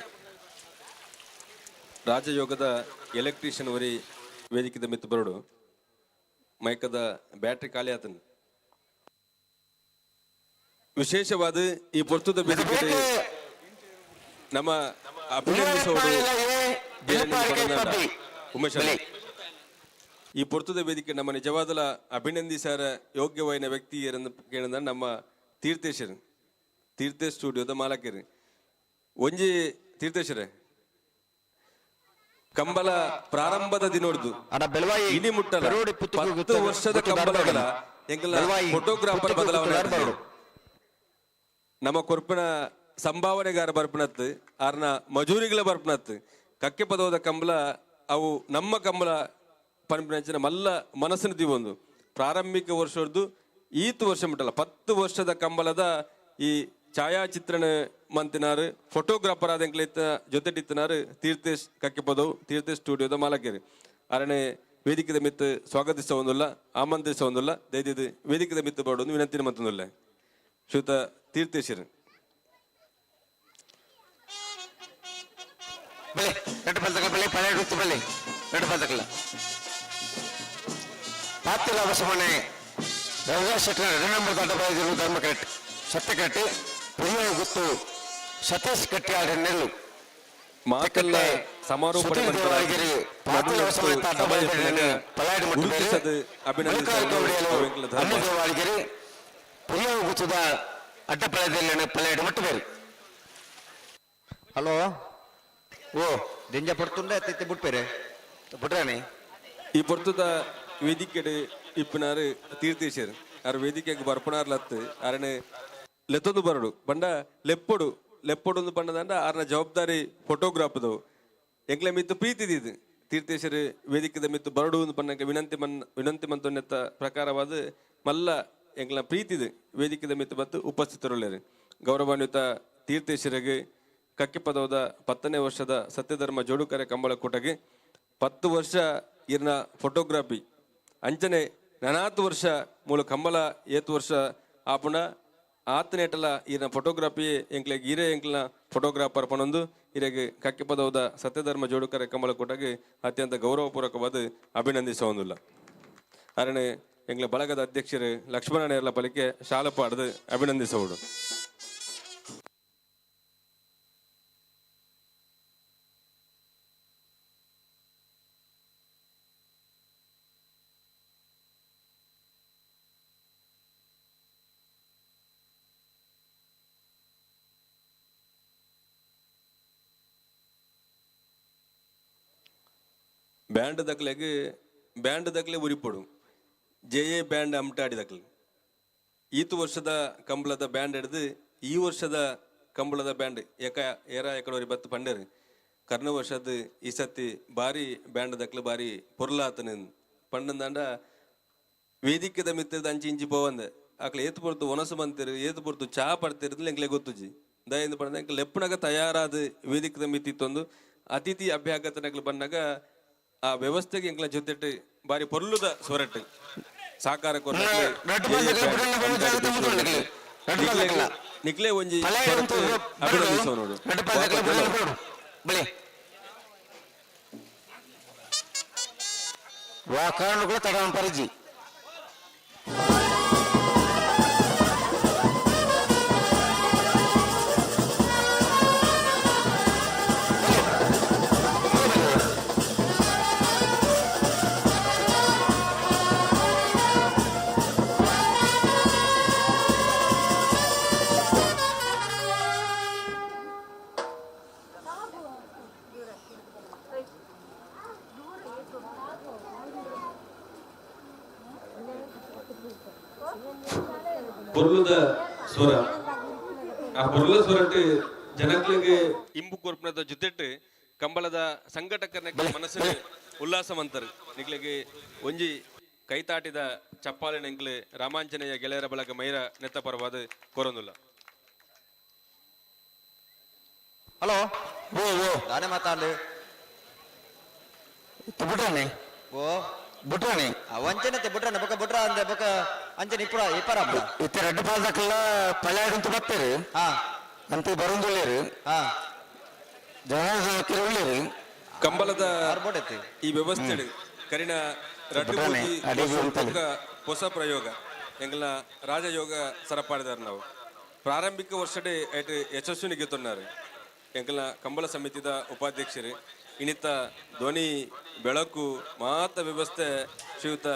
ರಾಜಯೋಗದ ಎಲೆಕ್ಟ್ರಿಷಿಯನ್ ವರಿ ವೇದಿಕೆದ ಮಿತ್ತು ಬರಡು ಮೈಕದ ಬ್ಯಾಟ್ರಿ ಖಾಲಿ ಆತನ. ವಿಶೇಷವಾದ ಈ ಪೊರ್ತುದ ವೇದಿಕೆ ನಮ್ಮ ಅಭಿನಂದಿಸೋಡು ಉಮೇಶ್. ಈ ಪೊರ್ತುದ ವೇದಿಕೆ ನಮ್ಮ ನಿಜವಾದಲ ಅಭಿನಂದಿಸಾರ ಯೋಗ್ಯವಾಯಿನ ವ್ಯಕ್ತಿ ಕೇಳಿದ ನಮ್ಮ ತೀರ್ಥೇಶ್ವರ, ತೀರ್ಥೇಶ್ ಸ್ಟುಡಿಯೋದ ಮಾಲಕರು ಒಂಜಿ ತೀರ್ಥೇಶ್ವರ ಕಂಬಳ ಪ್ರಾರಂಭದ ದಿನೋಡ್ದು ಇನಿ ಮುಟ್ಟಲ 10 ವರ್ಷದ ಕಂಬಳಗಳ ಎಂಗಲ ಫೋಟೋಗ್ರಾಫರ್ ಬದಲಾವಣೆ ನಮ್ಮ ಕೊರ್ಪಿನ ಸಂಭಾವನೆಗಾರ ಬರ್ಪಣತ್ತು ಆರ್ನ ಮಜೂರಿಗಳ ಬರ್ಪಣತ್ತು ಕಕ್ಕೆ ಪದವದ ಕಂಬಳ ಅವು ನಮ್ಮ ಕಂಬಳ ಪನ್ಪಿನಂಚಿನ ಮಲ್ಲ ಮನಸ್ಸಿನ ದಿವೊಂದು ಪ್ರಾರಂಭಿಕ ವರ್ಷದ್ದು ಈತು ವರ್ಷ ಮುಟ್ಟಲ್ಲ 10 ವರ್ಷದ ಕಂಬಳದ ಈ ಛಾಯಾಚಿತ್ರಣ ಮಂತಿನಾರು ಫೋಟೋಗ್ರಾಫರ್ ಆದ ಎಂಕ್ಲ ಜೊತೆಟಿತ್ತನಾರು ತೀರ್ಥೇಶ್ ಕಕ್ಕೆಪದವು, ತೀರ್ಥೇಶ್ ಸ್ಟುಡಿಯೋದ ಮಾಲಕರು. ಅರಣೆ ವೇದಿಕೆದ ಮಿತ್ತು ಸ್ವಾಗತಿಸ ಒಂದುಲ್ಲ, ಆಮಂತ್ರಿಸ ಒಂದುಲ್ಲ, ದಯದಿದ್ದು ವೇದಿಕೆದ ಮಿತ್ತು ಬರೋದು ವಿನಂತಿನ ಮತ್ತೊಂದುಲ್ಲ ಶ್ರೀಯುತ ತೀರ್ಥೇಶ್ವರ. ಪಾತ್ರ ಅವಸಮನೆ ರವಿದಾಸ್ ಶೆಟ್ಟರ್ 2 ನಂಬರ್ ದಡ್ಡ ಧರ್ಮ ಕರೆಕ್ಟ್ ಸತ್ಯ ಕಟ್ಟಿ ಪುರಿಯ ಗುತ್ತು ಸತೀಶ್ ಕಟ್ಟಿಯಾಡ ನೆಲ್ಲು ಮಾತೆಲ್ಲ ಸಮಾರೋಪ ಪುರಿಯ ಗುತ್ತದ ಅಡ್ಡಪಳದಲ್ಲಿ ಪಲ್ಲಾಡಿ ಮಟ್ಟು. ಹಲೋ ಓ ದಿಂಜ ಪಡ್ತುಂಡೆ ಅತ್ತಿತ್ತೆ ಬುಟ್ಪೇರೆ ಬುಟ್ರಾಣಿ. ಈ ಪೊರ್ತುದ ವೇದಿಕೆಡೆ ಇಪ್ಪನಾರು ತೀರ್ಥೇಶ್ವರ್ ಆರ್ ವೇದಿಕೆಗೆ ಬರ್ಪಣಾರ್ಲತ್ತು ಅರಣೆ ಲೆತ್ತೊಂದು ಬರಡು ಬಂಡ ಲೆಪ್ಪೊಡು ಲೆಪ್ಪೊಡೊಂದು ಬಣ್ಣದಂಡ ಆರ್ನ ಜವಾಬ್ದಾರಿ ಫೋಟೋಗ್ರಾಫ್ದವು ಎಂಕ್ಲೆ ಮಿತ್ತು ಪ್ರೀತಿದಿದ್ದು ತೀರ್ಥೇಶ್ವರ ವೇದಿಕೆದ ಮಿತ್ತು ಬರಡು ಬಣ್ಣಕ್ಕೆ ವಿನಂತಿ ಮನ್ ವಿನಂತಿ ಮಂತೊನ್ನೆತ್ತ ಪ್ರಕಾರವಾದ ಮಲ್ಲ ಎಂಕ್ಲ ಪ್ರೀತಿದು ವೇದಿಕೆದ ಮಿತ್ತು ಮತ್ತು ಉಪಸ್ಥಿತರುಳ್ಳರು. ಗೌರವಾನ್ವಿತ ತೀರ್ಥೇಶ್ವರಿಗೆ ಕಕ್ಕೆಪದವದ 10ನೇ ವರ್ಷದ ಸತ್ಯಧರ್ಮ ಜೋಡುಕರೆ ಕಂಬಳ ಕೂಟಗೆ 10 ವರ್ಷ ಇರ್ನ ಫೋಟೋಗ್ರಫಿ ಅಂಚನೆ 40 ವರ್ಷ ಮೂಲ ಕಂಬಳ 8 ವರ್ಷ ಆಪುಣ ಆತನೇಟಲ ಈರ್ನ ಫೋಟೋಗ್ರಫಿ ಎಂಕ್ಲೆಗ್ ಈರೇ ಎಂಕ್ಲನ ಫೋಟೋಗ್ರಾಫರ್ ಪನೊಂದು ಇರೆಗೆ ಕಕ್ಕೆಪದವದ ಸತ್ಯಧರ್ಮ ಜೋಡುಕರೆ ಕಂಬಳ ಕೂಟಗೆ ಅತ್ಯಂತ ಗೌರವಪೂರ್ವಕವಾದ ಅಭಿನಂದಿಸುವಂದಿಲ್ಲ. ಅರಣೆ ಎಂಗ್ಲ ಬಳಗದ ಅಧ್ಯಕ್ಷರು ಲಕ್ಷ್ಮಣ ನೇರ್ಲ ಪಲಿಕೆ ಶಾಲಪಾಡದು ಅಭಿನಂದಿಸುವುದು. ಬ್ಯಾಂಡ್ ದಕ್ಲೆಗ್ ಬ್ಯಾಂಡ್ ದಕ್ಲೆ ಉರಿಪೊಡು ಜೆ ಎ ಬ್ಯಾಂಡ್ ಅಮ್ಟಾಡಿ ದಕ್ಲೆ ಈತು ವರ್ಷದ ಕಂಬಳದ ಬ್ಯಾಂಡ್ ಹಿಡ್ದು ಈ ವರ್ಷದ ಕಂಬಳದ ಬ್ಯಾಂಡ್ ಏಕ ಏರ ಎಕಡೋರಿ ಬತ್ತು ಪಂಡೇರು ಕರ್ನ ವರ್ಷದ ಈ ಸತಿ ಬಾರಿ ಬ್ಯಾಂಡ್ ದಕ್ಲೆ ಬಾರಿ ಪೊರ್ಲಾತನ ಪಂಡಂದಾಂಡ ವೇದಿಕೆದ ಮಿತ್ತದ ಅಂಚಿ ಇಂಚಿ ಪೋವಂದೆ ಆಕ್ಲೆ ಏತು ಪೊರ್ತು ಒನಸು ಬಂತಿರು ಏತು ಪೊರ್ತು ಚಾ ಪಡ್ತಿರೋದು ಎಂಕ್ಲೆ ಗೊತ್ತುಜಿ ದಯಿಂದ ಪಂಡ ಎಂಕ್ಲೆ ಲೆಪ್ಪುನಾಗ ತಯಾರಾದ ವೇದಿಕೆದ ಮಿತ್ತಿತ್ತೊಂದು ಅತಿಥಿ ಅಭ್ಯಾಗತನಕ್ಲೆ ಬಂದಾಗ ಆ ವ್ಯವಸ್ಥೆಗೆ ಎಂಕ್ಲ ಜೊತೆ ಬಾರಿ ಪೊರ್ಲುದ ಸ್ವರಟ್ಟು ಸಾಕಾರ ನಿಕ್ಲೆ ಒಂಜಿ ಅಭಿನಂದಿಸುವ ನೋಡು. ಪರಿಜಿ ಪೊರ್ಲುದ ಸ್ವರ ಆ ಪೊರ್ಲ ಸ್ವರಟ್ಟು ಜನಕ್ಲೆಗ್ ಇಂಬು ಕೊರ್ಪುನದ ಜೊತೆಟ್ ಕಂಬಳದ ಸಂಘಟಕರನ ಮನಸ್ಸಿನ ಉಲ್ಲಾಸ ಮಂತರು ನಿಕ್ಲೆಗ್ ಒಂಜಿ ಕೈತಾಟಿದ ಚಪ್ಪಾಳೆ ನೆಂಕ್ಲೆ ರಾಮಾಂಜನೇಯ ಗೆಳೆಯರ ಬಳಗ ಮೈರ ನೆತ್ತ ಪರವಾದ ಕೊರೊಂದುಲ್ಲ. ಹಲೋ ಓ ಓ ದಾನೆ ಮಾತಾಡು ಬುಟ್ರಾಣಿ ಓ ಬುಟ್ರಾಣಿ ವಂಚನೆ ಬುಟ್ರಾಣಿ ಬೊಕ ಬುಟ್ರ ಅಂದೆ ಬೊಕ ಅಂಚನೆ ಇಪ್ಪರ ಇಪ್ಪರ ಇತ್ತೆ ರಡ್ಡು ಪಾಲ್ದಕ್ಲ ಪಳ್ಯಾಡಂತ ಬತ್ತೇರು ಅಂತ ಬರುಂದುಳ್ಳೇರು ಜನ ಉಳ್ಳೇರು ಕಂಬಳದ ಈ ವ್ಯವಸ್ಥೆ ಕರಿನ ರಡ್ಡು ಹೊಸ ಪ್ರಯೋಗ ಎಂಗ್ಲ ರಾಜಯೋಗ ಸರಪಾಡಿದಾರೆ ನಾವು ಪ್ರಾರಂಭಿಕ ವರ್ಷಡೆ ಐಟ್ ಯಶಸ್ವಿನಿ ಗೆತ್ತುన్నారు ಎಂಕಲ್ನ ಕಂಬಳ ಸಮಿತಿದ ಉಪಾಧ್ಯಕ್ಷರು ಇನ್ನಿತ ಧ್ವನಿ ಬೆಳಕು ಮಾತ ವ್ಯವಸ್ಥೆ ಶ್ರೀಯುತ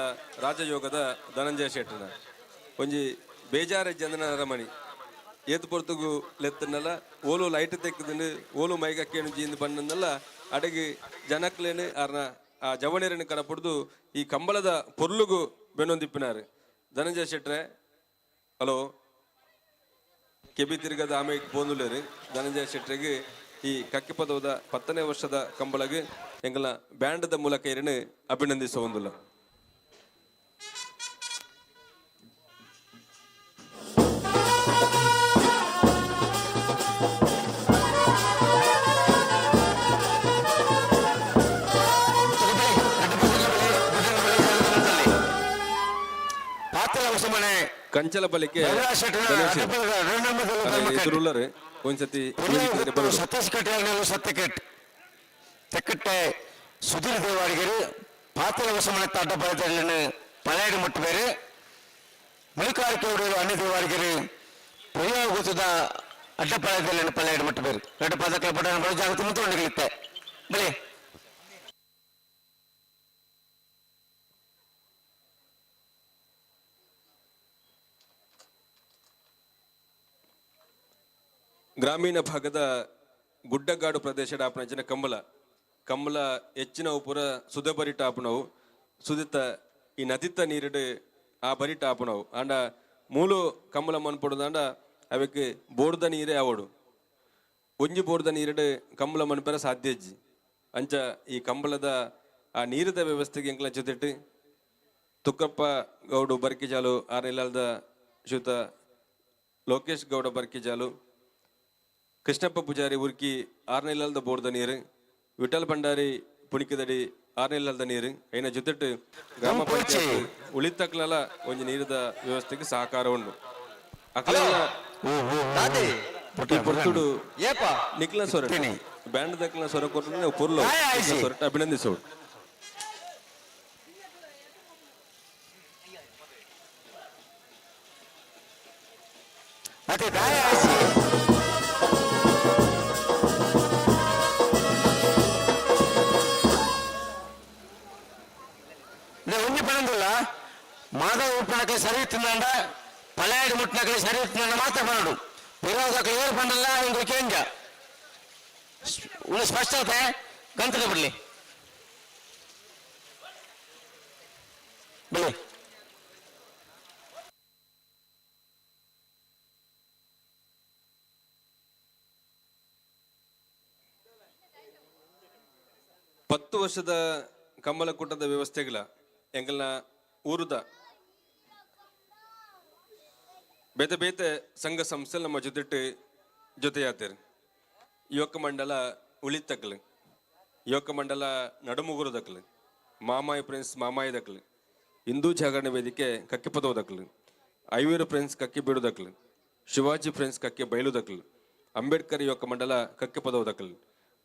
ರಾಜಯೋಗದ ಧನಂಜಯ ಶೆಟ್ಟನ ಒಂಜಿ ಬೇಜಾರ ಜಂದನ ಅರಮಣಿ ಏತ್ ಪೊರ್ತುಗು ಲೆತ್ತನಲ್ಲ ಓಲು ಲೈಟ್ ತೆಕ್ಕದನು ಓಲು ಮೈಗಕ್ಕೇನು ಜೀಂದು ಬಣ್ಣನಲ್ಲ ಅಡಗಿ ಜನಕ್ಲೇನು ಅರ್ನ ಆ ಜವಣೇರನ್ನು ಕಡಪುಡ್ದು ಈ ಕಂಬಳದ ಪೊರ್ಲುಗು ಬೆನ್ನೊಂದಿಪ್ಪಿನಾರು. ಧನಂಜಯ ಶೆಟ್ರೆ ಹಲೋ ಕೆಬಿ ತಿರ್ಗದ ಆಮೆ ಪೋಂದುಲೇರು ಧನಂಜಯ ಶೆಟ್ರಿಗೆ ಈ ಕಕ್ಕಿಪದವದ 10ನೇ ವರ್ಷದ ಕಂಬಳಗೆ ಎಂಗಲ ಬ್ಯಾಂಡದ ಮೂಲಕ ಇರನು ಅಭಿನಂದಿಸುವಂದಿಲ್ಲ. ಕಂಚಲ ಬಲಿಕೆ ಎದುರುಳ್ಳರು ಒಂದ್ಸತಿ ಸತೀಶ್ ಕಟೇಲ್ ಸತ್ಯಕೆಟ್ ತೆಕ್ಕಟ್ಟೆ ಸುಧೀರ್ ದೇವಾಡಿಗರು ಪಾತ್ರ ವಸಮನೆ ಅಡ್ಡ ಬಲದಲ್ಲಿ ಪಳೆಯಡು ಮುಟ್ಟಬೇರು ಮುಳಿಕಾರಿಕೆಯವರು ಅಣ್ಣ ದೇವಾಡಿಗರು ಪೊಯ್ಯ ಗೊತ್ತದ ಅಡ್ಡ ಪಾಳ್ಯದಲ್ಲಿ ಪಳೆಯಡು ಮುಟ್ಟಬೇರು ಎರಡು ಪದಕ್ಕೆ ಪಡ ಜಾಗೃತಿ ಮುತ್ತುಕೊಂಡಿರುತ್ತೆ ಬಳಿ. ಗ್ರಾಮೀಣ ಭಾಗದ ಗುಡ್ಡಗಾಡು ಪ್ರದೇಶದ ಆಪನ ಕಂಬಳ ಕಂಬಳ ಹೆಚ್ಚಿನ ಪೂರ ಸುದೆ ಬರಿಟ ಆಪನವು ಸುದಿತ ಈ ನದಿತ್ತ ನೀರಿಡು ಆ ಬರಿಟ ಆಪನವು ಆಂಡ ಮೂಲು ಕಂಬಳ ಮನ್ಪೊಡುದಾಂಡ ಅವಕ್ಕೆ ಬೋರ್ದ ನೀರೇ ಅವಡು ಒಂಜಿ ಬೋರ್ದ ನೀರಿಡು ಕಂಬಳ ಮನ್ಪೆರ ಸಾಧ್ಯ ಇಜ್ಜಿ. ಅಂಚ ಈ ಕಂಬಳದ ಆ ನೀರದ ವ್ಯವಸ್ಥೆಗೆ ಎಂಕ್ಲ ಜೊತೆಟ್ಟು ತುಕ್ಕಪ್ಪ ಗೌಡು ಬರ್ಕಿಜಾಲು ಆರ್ನಿಲಾಲ್ದ ಶ್ರೀಯುತ ಲೋಕೇಶ್ ಗೌಡ ಬರ್ಕಿಜಾಲು ಕೃಷ್ಣಪ್ಪ ಪೂಜಾರಿ ಉರ್ಕಿ ಆರ್ನಿಲಾಲ್ದ ಬೋರ್ದ ನೀರು ವಿಠಲ್ ಭಂಡಾರಿ ಪುಣಿಕದಡಿ ಆರ್ನಿಲಾಲ್ದ ನೀರು ಐನ ಜೊತೆಟ್ಟು ಗ್ರಾಮ ಪಂಚಾಯತ್ ಉಳಿತಕ್ಲಲ ಒಂಜಿ ನೀರದ ವ್ಯವಸ್ಥೆಗೆ ಸಹಕಾರ ಉಂಡು. ಅಕ್ಲೆಲ್ಲ ಪೊರ್ತುಡು ನಿಕ್ಲ ಸೊರ ಬ್ಯಾಂಡ್ ದಕ್ಲ ಸೊರ ಕೊಟ್ಟು ಪೊರ್ಲು ಸೊರಟ ಅಭಿನಂದಿಸೋಡು. ಮಾಧವ ಉಪ್ಪನಕಲೆ ಸರಿ ತಿನ್ನಂಡ ಪಳೆಯಾಡಿ ಮುಟ್ಟಿನಕಲೆ ಸರಿ ತಿನ್ನಂಡ ಮಾತ್ರ ಬರಡು ವಿರೋಧಕ್ಕೆ ಏರು ಬಂದಲ್ಲ ಇಂದು ಕೇಂದ್ರ ಉನ್ನ ಸ್ಪಷ್ಟತೆ ಗಂತದ ಬಿಡಲಿ ಬಿಡಿ. 10 ವರ್ಷದ ಕಂಬಳಕೂಟದ ವ್ಯವಸ್ಥೆಗಳ ಎಂಗಲ್ನ ಊರುದ ಬೇತೆ ಬೇತೆ ಸಂಘ ಸಂಸ್ಥೆ ನಮ್ಮ ಜೊತೆಟ್ಟು ಜೊತೆಯಾತೇರು. ಯುವಕ ಮಂಡಲ ಉಳಿತಕ್ಲು, ಯುವಕ ಮಂಡಲ ನಡುಮುಗುರುದಕ್ಲು, Mamayi prince Mamayi ದಕ್ಲು, Hindu Jagarana Vedike ಕಕ್ಕಿಪದೋದಕ್ಲು, ಐವೀರು friends ಕಕ್ಕಿ ಬೀಡುದಕ್ಲು, Shivaji friends ಕಕ್ಕೆ ಬಯಲುದಕ್ಲು, Ambedkar ಯುವಕ ಮಂಡಲ ಕಕ್ಕಿಪದೋದಕ್ಲು,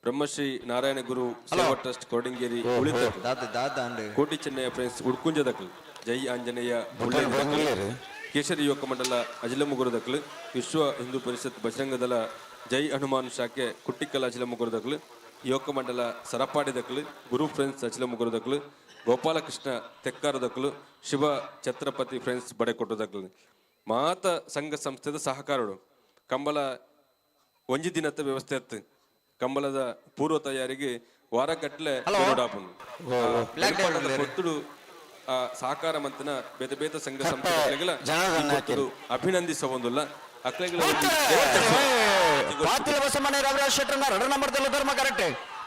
ಬ್ರಹ್ಮಶ್ರೀ ನಾರಾಯಣ ಗುರು ಸೇವಾ ಟ್ರಸ್ಟ್ ಕೊಡಂಗೇರಿ ಉಳಿತಕ್ಲು, ಕೋಟಿ ಚೆನ್ನಯ್ಯ ಫ್ರೆಂಡ್ಸ್ ಉಡ್ಕುಂಜದಕ್ಲು, ಜೈ ಆಂಜನೇಯ ಕೇಸರಿ ಯುವಕ ಮಂಡಲ ಅಜಿಲಮುಗುರುದಕ್ಲು, ವಿಶ್ವ ಹಿಂದೂ ಪರಿಷತ್ ಬಜರಂಗದಳ ಜೈ ಹನುಮಾನ್ ಶಾಖೆ ಕುಟ್ಟಿಕ್ಕಲ್ ಅಜಿಲಮುಗುರುದಕ್ಲು, ಯುವಕ ಮಂಡಲ ಸರಪಾಡಿದಕ್ಲು, ಗುರು ಫ್ರೆಂಡ್ಸ್ ಅಜಿಲಮುಗುರುದಕ್ಲು, ಗೋಪಾಲಕೃಷ್ಣ ತೆಕ್ಕಾರದಕ್ಲು, ಶಿವ ಛತ್ರಪತಿ ಫ್ರೆಂಡ್ಸ್ ಬಡೆಕೊಟ್ಟದಕ್ಲು. ಮಾತ ಸಂಘ ಸಂಸ್ಥೆದ ಸಹಕಾರಡು ಕಂಬಳ ಒಂಜಿ ದಿನದ ವ್ಯವಸ್ಥೆ ಇತ್ತು. ಕಂಬಳದ ಪೂರ್ವ ತಯಾರಿಗೆ ವಾರಗಟ್ಟಲೆ ಪೊರ್ತುಡು ಆ ಸಹಕಾರ ಮಂತನ ಬೇತೆ ಬೇತೆ ಸಂಘ ಸಂಸ್ಥೆಗಳ ಅಭಿನಂದಿಸಬಹುದಿಲ್ಲ.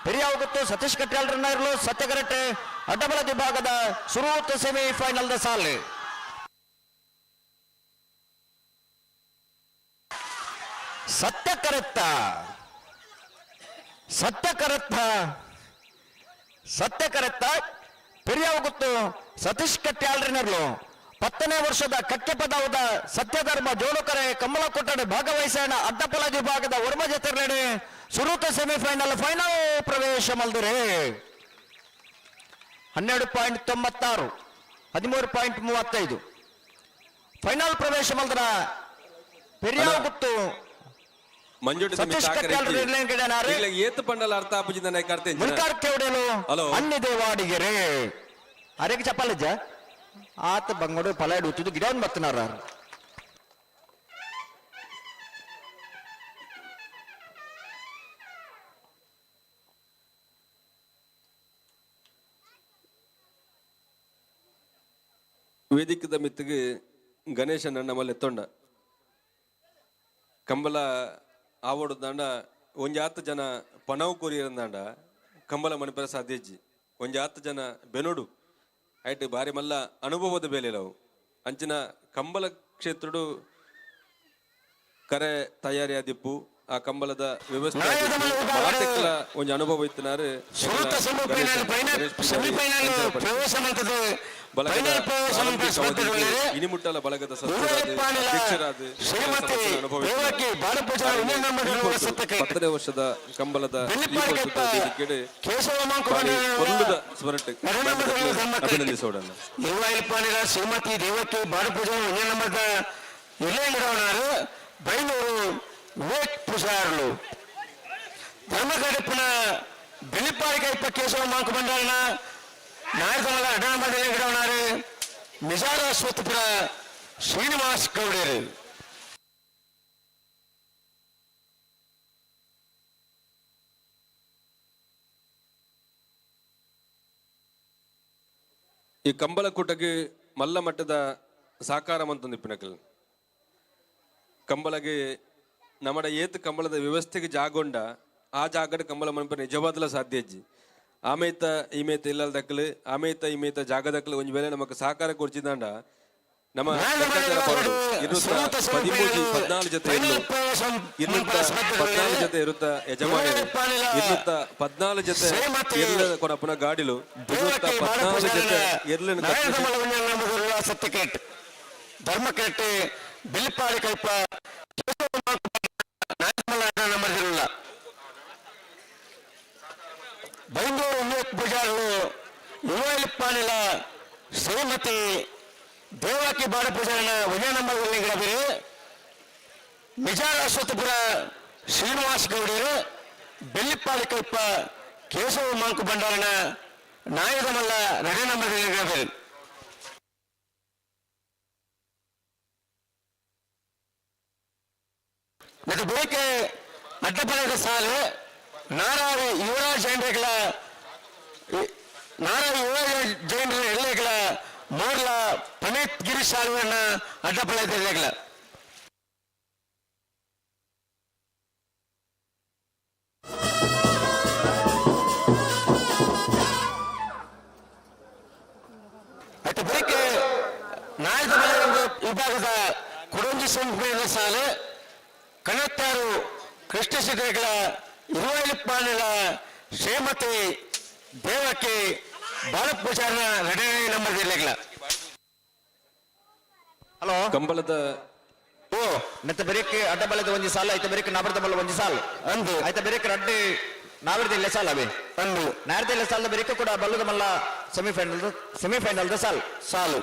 ಪೆರಿಯಾವಗುತ್ತು ಸತೀಶ್ ಕಟ್ಯಾಳ್ರನ್ನ ಇರಲು ಸತ್ಯ ಕರೆಕ್ಟ್ ಅಡ್ಡಬಲ ವಿಭಾಗದ ಸುರುತ್ತ ಸೆಮಿಫೈನಲ್ the ಸಾಲು. ಸತ್ಯ ಕರೆತ್ತ ಸತ್ಯ ಕರೆತ್ತ ಸತ್ಯ ಕರೆತ್ತ ಪೆರಿಯಾವಗುತ್ತು ಸತೀಶ್ ಕಟ್ಯಾಳ್ರಿನರ್ಲು 10ನೇ ವರ್ಷದ ಕಕ್ಕೆಪದವದ ಸತ್ಯಧರ್ಮ ಜೋಡುಕರೆ ಕಮಲಕೊಟ್ಟಡೆ ಭಾಗವಹಿಸೋಣ ಅಡ್ಡಪಲ ವಿಭಾಗದ ವರ್ಮ ಜೊತೆರ್ಲೆಡೆ ಸುರೂತ ಸೆಮಿಫೈನಲ್ ಫೈನಲ್ ಪ್ರವೇಶ ಮಲ್ದಿರೆ. 12.96 13.35 ಫೈನಲ್ ಪ್ರವೇಶ ಮಲ್ದರ ಪೆರಿಯಾವಗುತ್ತು ಸತೀಶ್ ಏತು ಪಂಡಲ ಅರ್ಥ ಆಪುಜಿಂದ ಅನ್ಯ ದೇವಾಡಿಗೆರೆ. ಅರೆಗೆ ಚಪ್ಪಾಲಜ್ಜ ಆತ ಬಂಗೋಡು ಪಲಾಯ್ಡು ಉತ್ತುದು ಗಿಡವನ್ನು ಬತ್ತನಾರ. ವೇದಿಕದ ಮಿತ್ತಿಗೆ ಗಣೇಶನ ನಮ್ಮಲ್ಲಿ ಎತ್ತೊಂಡ ಕಂಬಲ ಆವೊಡು ದಾಂಡ ಒಂಜಾತ್ ಜನ ಪಣವು ಕೊರಿಯರಂದಾಂಡ ಕಂಬಲ ಮಣಿಪರ ಸಾಧ್ಯಜ್ಜಿ ಒಂಜಾತ್ ಜನ ಬೆನೋಡು ಐಟ್ ಬಾರಿ ಮಲ್ಲ ಅನುಭವದ ಬೇಲೆಲವು ಅಂಚಿನ ಕಂಬಲ ಕ್ಷೇತ್ರಡು ಕರೆ ತಯಾರಿ ಆದಿಪ್ಪು ಆ ಕಂಬಲದ ವ್ಯವಸ್ಥೆ ಮಾತೆಕ್ಲ ಒಂಜಿ ಅನುಭವ ಇತ್ತಿನಾರು ಬಲಗದ ಇನಿಮುಟ್ಟಲ ಬಲಗದ ಅಧ್ಯಕ್ಷರಾದ ಅನುಭವ 10ನೇ ವರ್ಷದ ಕಂಬಲದ ಸ್ಮರಟ್ ಅಭಿನಂದಿಸೋಣ. ಶ್ರೀಮತಿ ದೇವಕಿ ಬಾಡಪೂಜೆ ನಂಬರ್ದ ಬೈನೂರು ವಿವೇಕ್ ಪೂಜಾರ್ಲು ಧರ್ಮಗಡಪ್ಪನ ಬೆಳಿಪಾಡಿಕೈಪ ಕೇಶವ ಮಾಂಕು ಬಂಡಾರನ ನಾಯಕಮಲ್ಲ ಅಡ್ಡಾಣಬಂಡಾರು ನಿಜಾರ ಸ್ವತ್ತಪುರ ಶ್ರೀನಿವಾಸ್ ಗೌಡರು. ಈ ಕಂಬಳಕೂಟಕ್ಕೆ ಮಲ್ಲ ಮಟ್ಟದ ಸಾಕಾರ ಮಂತೊಂದಿಪ್ಪುನಕಲ್ ಕಂಬಳಗೆ ನಮ್ಮಡ ಏತ್ ಕಂಬಳದ ವ್ಯವಸ್ಥೆಗೆ ಜಾಗೊಂಡ ಆ ಜಾಗಡ್ ಕಂಬಳ ಮನ್ಪ ನಿಜವಾದಲ ಸಾಧ್ಯ ಅಜ್ಜಿ ಆಮೇತ ಈಮೇತ ಇಲ್ಲಲ್ ದಕ್ಕಲು ಆಮೇತ ಈಮೇತ ಜಾಗ ದಕ್ಕಲು ಒಂಜಿ ವೇಳೆ ನಮಕ್ ಸಹಕಾರ ಕೊರ್ಚಿದಾಂಡ ನಮ್ಮ ಲೆಕ್ಕಾಚಾರ ಪರಡು 213 14 ಜೊತೆ ಇಲ್ಲು 214 ಜೊತೆ ಇರುತ್ತ ಯಜಮಾನರು 214 ಜೊತೆ ಎರ್ಲ ಕೊನಪುನ ಗಾಡಿಲು 214 ಜೊತೆ ಎರ್ಲನ್ನು ಸತ್ಯಕೇಟ್ ಧರ್ಮಕೇಟ್ ಬಿಲ್ಪಾಡಿ ಕೈಪ ಬೈಂದೂರು ವಿವೇಕ್ ಪೂಜಾರರು ಯುವಲಿಪ್ಪಾನಿಲ ಶ್ರೀಮತಿ ದೇವಕಿ ಬಾಡ ಪೂಜಾರನ ಒಂದೇ ನಂಬರ್ ಗಿಡಬಿರಿ ನಿಜಾರ ಅಶ್ವತ್ಥಪುರ ಶ್ರೀನಿವಾಸ್ ಗೌಡರು ಬೆಳ್ಳಿಪ್ಪಾಡಿ ಕೈಪ ಕೇಶವ ಮಾಂಕು ಭಂಡಾರನ ನಾಯಕಮಲ್ಲ ರಡೆ ನಂಬರ್ ಗಿಡಬಿರಿ. ಮತ್ತು ಬೇಕೆ ಅಡ್ಡಪಲದ ಸಾಲು ನಾರಾವಿ ಯುವರಾಜ್ ಜೈನ್ರೆಗಳ ನಾರಾವಿ ಯುವರಾಜ್ ಜೈನ್ರ ಎಳ್ಳೆಗಳ ಮೋರ್ಲ ಪನೀತ್ ಗಿರೀಶ್ ಸಾಲುವನ್ನ ಅಡ್ಡಪಲದ ಎಳ್ಳೆಗಳ. ಮತ್ತು ಬೇಕೆ ನಾಯಕ ವಿಭಾಗದ ಕುಡಂಜಿ ಸಂಘ ಸಾಲು ಕಣತ್ತಾರು ಕೃಷ್ಣ ಶೆಟ್ಟಿಗಳ ಇರುವೈಲಿಪ್ಪಾನಿಲ ಶ್ರೀಮತಿ ದೇವಕಿ ಬಾಲಪೂಜಾರನ ನಡನೆ ನಂಬರ್ ಜಿಲ್ಲೆಗಳ. ಹಲೋ ಕಂಬಳದ ಓ ನೆತ್ತ ಬೆರಿಕ್ ಅಡ್ಡಬಲದ ಒಂಜಿ ಸಾಲ ಐತ ಬೆರಿಕ್ ನಾಬರ್ದ ಬಲ್ಲ ಒಂಜಿ ಸಾಲ ಅಂದು ಐತ ಬೆರಿಕ್ ರಡ್ಡು ನಾವಿರ್ದ ಇಲ್ಲ ಸಾಲ ಅವೇ ಅಂದು ನಾರ್ದ ಇಲ್ಲ ಸಾಲದ ಬೆರಿಕ್ ಕೂಡ ಬಲ್ಲದ ಮಲ್ಲ ಸೆಮಿಫೈನಲ್ ಸಾಲ್ ಸಾಲು.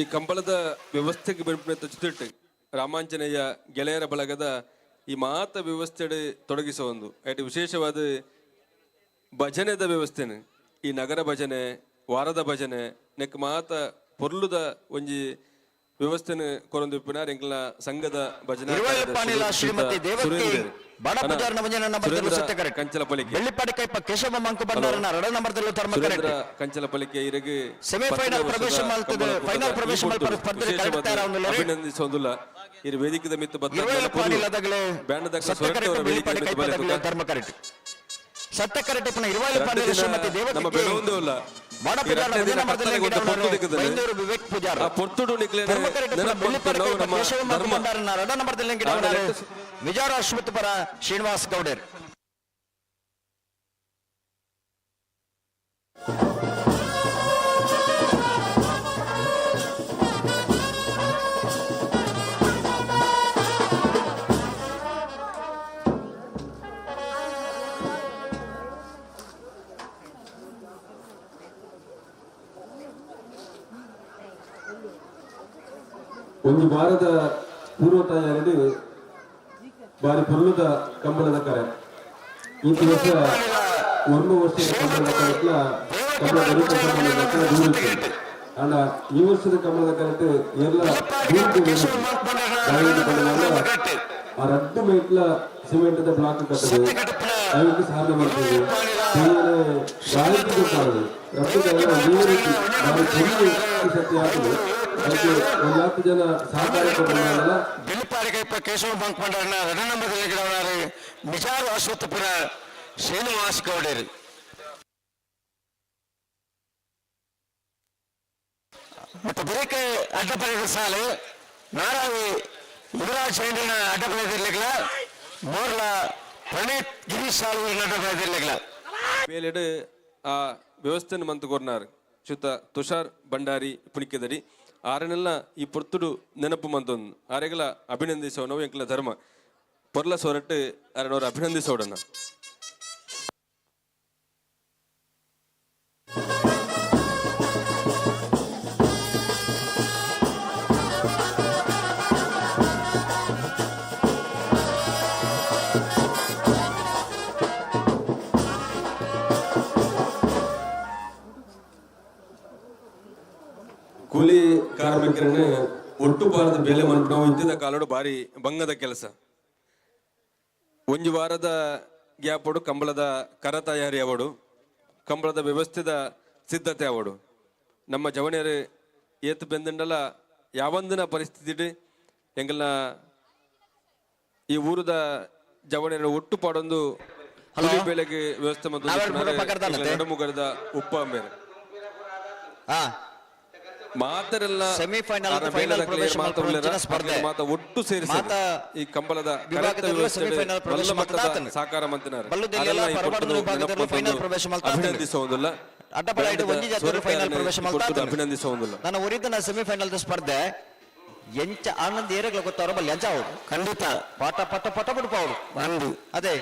ಈ ಕಂಬಳದ ವ್ಯವಸ್ಥೆಗೆ ಬೆಂಪು ಜೊತೆಟ್ಟು ರಾಮಾಂಜನೇಯ ಗೆಳೆಯರ ಬಳಗದ ಈ ಮಾತ ವ್ಯವಸ್ಥೆ ತೊಡಗಿಸುವ ಒಂದು ಐಟ್ ವಿಶೇಷವಾದ ಭಜನೆದ ವ್ಯವಸ್ಥೆನು ಈ ನಗರ ಭಜನೆ ವಾರದ ಭಜನೆ ನೆಕ್ ಮಾತ ಪೊರ್ಲುದ ಒಂಜಿ ವ್ಯವಸ್ಥೆನು ಕೊರೊಂದಿಪ್ಪುನಾರ್ ಎಂಕ್ಲ ಸಂಘದ ಭಜನಾ ಇರುವೈಲಪ್ಪಾನಿಲ ಶ್ರೀಮತಿ ದೇವಕಿ ಬಾಡಪೂಜಾರನ ಒಂಜಿ ನಂಬರ್ ಸತ್ಯಕರೆ ಕಂಚಲಪಲಿಕೆ ಬೆಳ್ಳಿಪಾಡಿ ಕೈಪ ಕೇಶವ ಮಂಕು ಭಂಡಾರನ ರಡ ನಂಬರ್ ಧರ್ಮಕರೆ ಕಂಚಲಪಲಿಕೆ ಇರಗ್ ಸೆಮಿಫೈನಲ್ ಪ್ರವೇಶ ಮಲ್ತದೆ ಫೈನಲ್ ಪ್ರವೇಶ ಮಲ್ಪರ ಸ್ಪರ್ಧೆ ಕರೆಕ್ಟ್ ತಯಾರಾವೊಂದುಲ್ಲೆರ್. ಅಭಿನಂದಿಸೊಂದುಲ್ಲ ಇರು ವೇದಿಕೆದ ಮಿತ್ತು ಬತ್ತ ಇರುವೈಲಪ್ಪಾನಿಲದಗಲೆ ಬ್ಯಾಂಡ್ ದಕ್ಕ ಸತ್ಯಕರೆಟ್ ಸೊರಟವರ ವೇದಿಕೆ ಬೆಳ್ಳಿಪಾಡಿ ಮಿತ್ತು ಕೈಪದಗಲೆ ಬಲೆ ಧರ್ಮಕರೆಟ್ ಸತ್ಯಕರೆಟ್ ಪುನಃ ಇರುವೈಲಪ್ಪಾನಿಲ ರಡ್ಡು ದಿನ ಶ್ರೀಮತಿ ದೇವಕಿ ನಮ್ಮ ಬೆಳವೊಂದು ಇಲ್ಲ. ಬಾಡಪೂಜಾರನ ಈ ರಡ್ಡು ದಿನ ಒಂಜಿ ನಂಬರ್ ಕತ್ತಲೆಗೆ ಒಂದು ಪೊರ್ತು ದಿಕ್ಕುದಲ್ಲ. ಬೈಂದೂರು ವಿವೇಕ್ ಪೂಜಾರ್. ಆ ಪೊರ್ತುಡು ನಿಕ್ಲೆನೆ ಧರ್ಮಕರೆಟ್ ಪುನಃ ನೆನಪು ಬೆಳ್ಳಿಪಾಡಿ ನಾವು ಕೈಪ ನಮ್ಮ ಕೇಶವ ಮಂಕು ಧರ್ಮ. ಭಂಡಾರನ ರಡ ನಂಬರ್ ಆಂಡ ಲೆಕ್ಕ ವಿಜಾರ ಅಶ್ವತ್ಥಪುರ ಶ್ರೀನಿವಾಸ್ ಗೌಡರ್. ಒಂದು ವಾರದ ಪೂರ್ವ ತಯಾರಿ ಬಾರಿ ಪೊರ್ಲುದ ಕಂಬಳದ ಕರೆ. ಈ ವರ್ಷ ಒಂದು ವರ್ಷದ ಕಂಬಳದ ಕರೆಟ್ಲ ಕಂಬಳ ದೂರ. ಆಂಡ ಈ ವರ್ಷದ ಕಂಬಳದ ಕರೆಕ್ಟ್ ಎಲ್ಲ ಆ ರಡ್ಡು ಮೇಟ್ಲ ಸಿಮೆಂಟ್ ಬ್ಲಾಕ್ ಕಟ್ಟದು ಅದಕ್ಕೆ ಸಾಧನೆ ಮಾಡ್ತದೆ. ಗಾಳಿ ಕೊಟ್ಟಾರದು ರಡ್ಡು ನೀರು ಬಾರಿ ಪೊರ್ಲು ಸತ್ಯ ಆಗ್ತದೆ. ಅದಕ್ಕೆ ಒಂದು 10 ಜನ ಸಹಕಾರ ಕೊಟ್ಟಲ್ಲ. ಬೆಳ್ಳಿಪಾಡಿಗೆ ಕೇಶವ ಬಂಕ್ ಪಂಡರ್ನ ಎರಡು ನಂಬರ್ ಬಿಜಾರು ಅಶ್ವತ್ಥಪುರ ಶ್ರೀನಿವಾಸ್ ಗೌಡರು. ಮತ್ತು ಬರೀಕೆ ಅಡ್ಡಪಡೆದ ಸಾಲು ನಾರಾವಿ ಯುವರಾಜ್ ಸೈಂಡ್ರಿನ ಅಡ್ಡಪಡೆದಿರ್ಲಿಲ್ಲ, ಮೋರ್ಲ ಪ್ರಣೀತ್ ಗಿರೀಶ್ ಸಾಲು ಅಡ್ಡಪಡೆದಿರ್ಲಿಲ್ಲ. ಬೇಲೆಡ್ ಆ ವ್ಯವಸ್ಥೆಯನ್ನು ಮಂತು ಕೊರ್ನಾರ್ ಶುತ್ತ ತುಷಾರ್ ಭಂಡಾರಿ ಪುಣಿಕೆದಡಿ ಆರನೆಲ್ಲ ಈ ಪೊರ್ತುಡು ನೆನಪು ಮಂತೊಂದು ಆರೆಗಲ ಅಭಿನಂದಿಸೋನವು ಎಂಕಲ ಧರ್ಮ ಪೊರ್ಲ ಸೊರಟ್ಟು ಅರನವರು ಅಭಿನಂದಿಸೋಡನ್ನ. ಕೂಲಿ ಕಾರ್ಮಿಕರನ್ನು ಒಟ್ಟು ಬಾರದ ಬೆಲೆ ಮನ್ಪುನವು ಇಂತಿದ ಕಾಲೋಡು ಬಾರಿ ಬಂಗದ ಕೆಲಸ. ಒಂಜಿ ವಾರದ ಗ್ಯಾಪೋಡು ಕಂಬಳದ ಕರ ತಯಾರಿ ಅವಡು, ಕಂಬಳದ ವ್ಯವಸ್ಥೆದ ಸಿದ್ಧತೆ ಅವಡು. ನಮ್ಮ ಜವಣಿಯರು ಏತು ಬೆಂದಂಡಲ ಯಾವಂದಿನ ಪರಿಸ್ಥಿತಿ ಎಂಗಲ್ನ ಈ ಊರದ ಜವಣಿಯರ ಒಟ್ಟು ಪಾಡೊಂದು ಕೂಲಿ ಬೆಲೆಗೆ ವ್ಯವಸ್ಥೆ ಮತ್ತು ನಡುಮುಗರದ ಉಪ್ಪ ಅಂಬೇರು ಮಾತರೆಲ್ಲ ಸೆಮಿಫೈನಲ್ ಫೈನಲ್ ಪ್ರವೇಶ ಸ್ಪರ್ಧೆ ಮಾತ ಒಟ್ಟು ಸೇರಿಸಿ ಈ ಕಂಬಳದ ಸೆಮಿಫೈನಲ್ ಪ್ರವೇಶ ಸಾಕಾರ ಮಂತಿನಾರ್ ಫೈನಲ್ ಪ್ರವೇಶ ಅಭಿನಂದಿಸುವುದಿಲ್ಲ. ಅಡ್ಡಪಡ ಒಂಜಿ ಜಾತಿ ಫೈನಲ್ ಪ್ರವೇಶ ಅಭಿನಂದಿಸುವುದಿಲ್ಲ. ನನ್ನ ಒರಿದನ ಸೆಮಿಫೈನಲ್ ಸ್ಪರ್ಧೆ ಎಂಚ ಆನಂದ್ ಏರಗಳ ಗೊತ್ತವರ ಬಲ್ಲಿ ಎಂಚ ಅವರು ಖಂಡಿತ ಪಟ ಪಟ ಪಟ ಬಿಡುಪ ಅವರು ಅಂದು ಅದೇ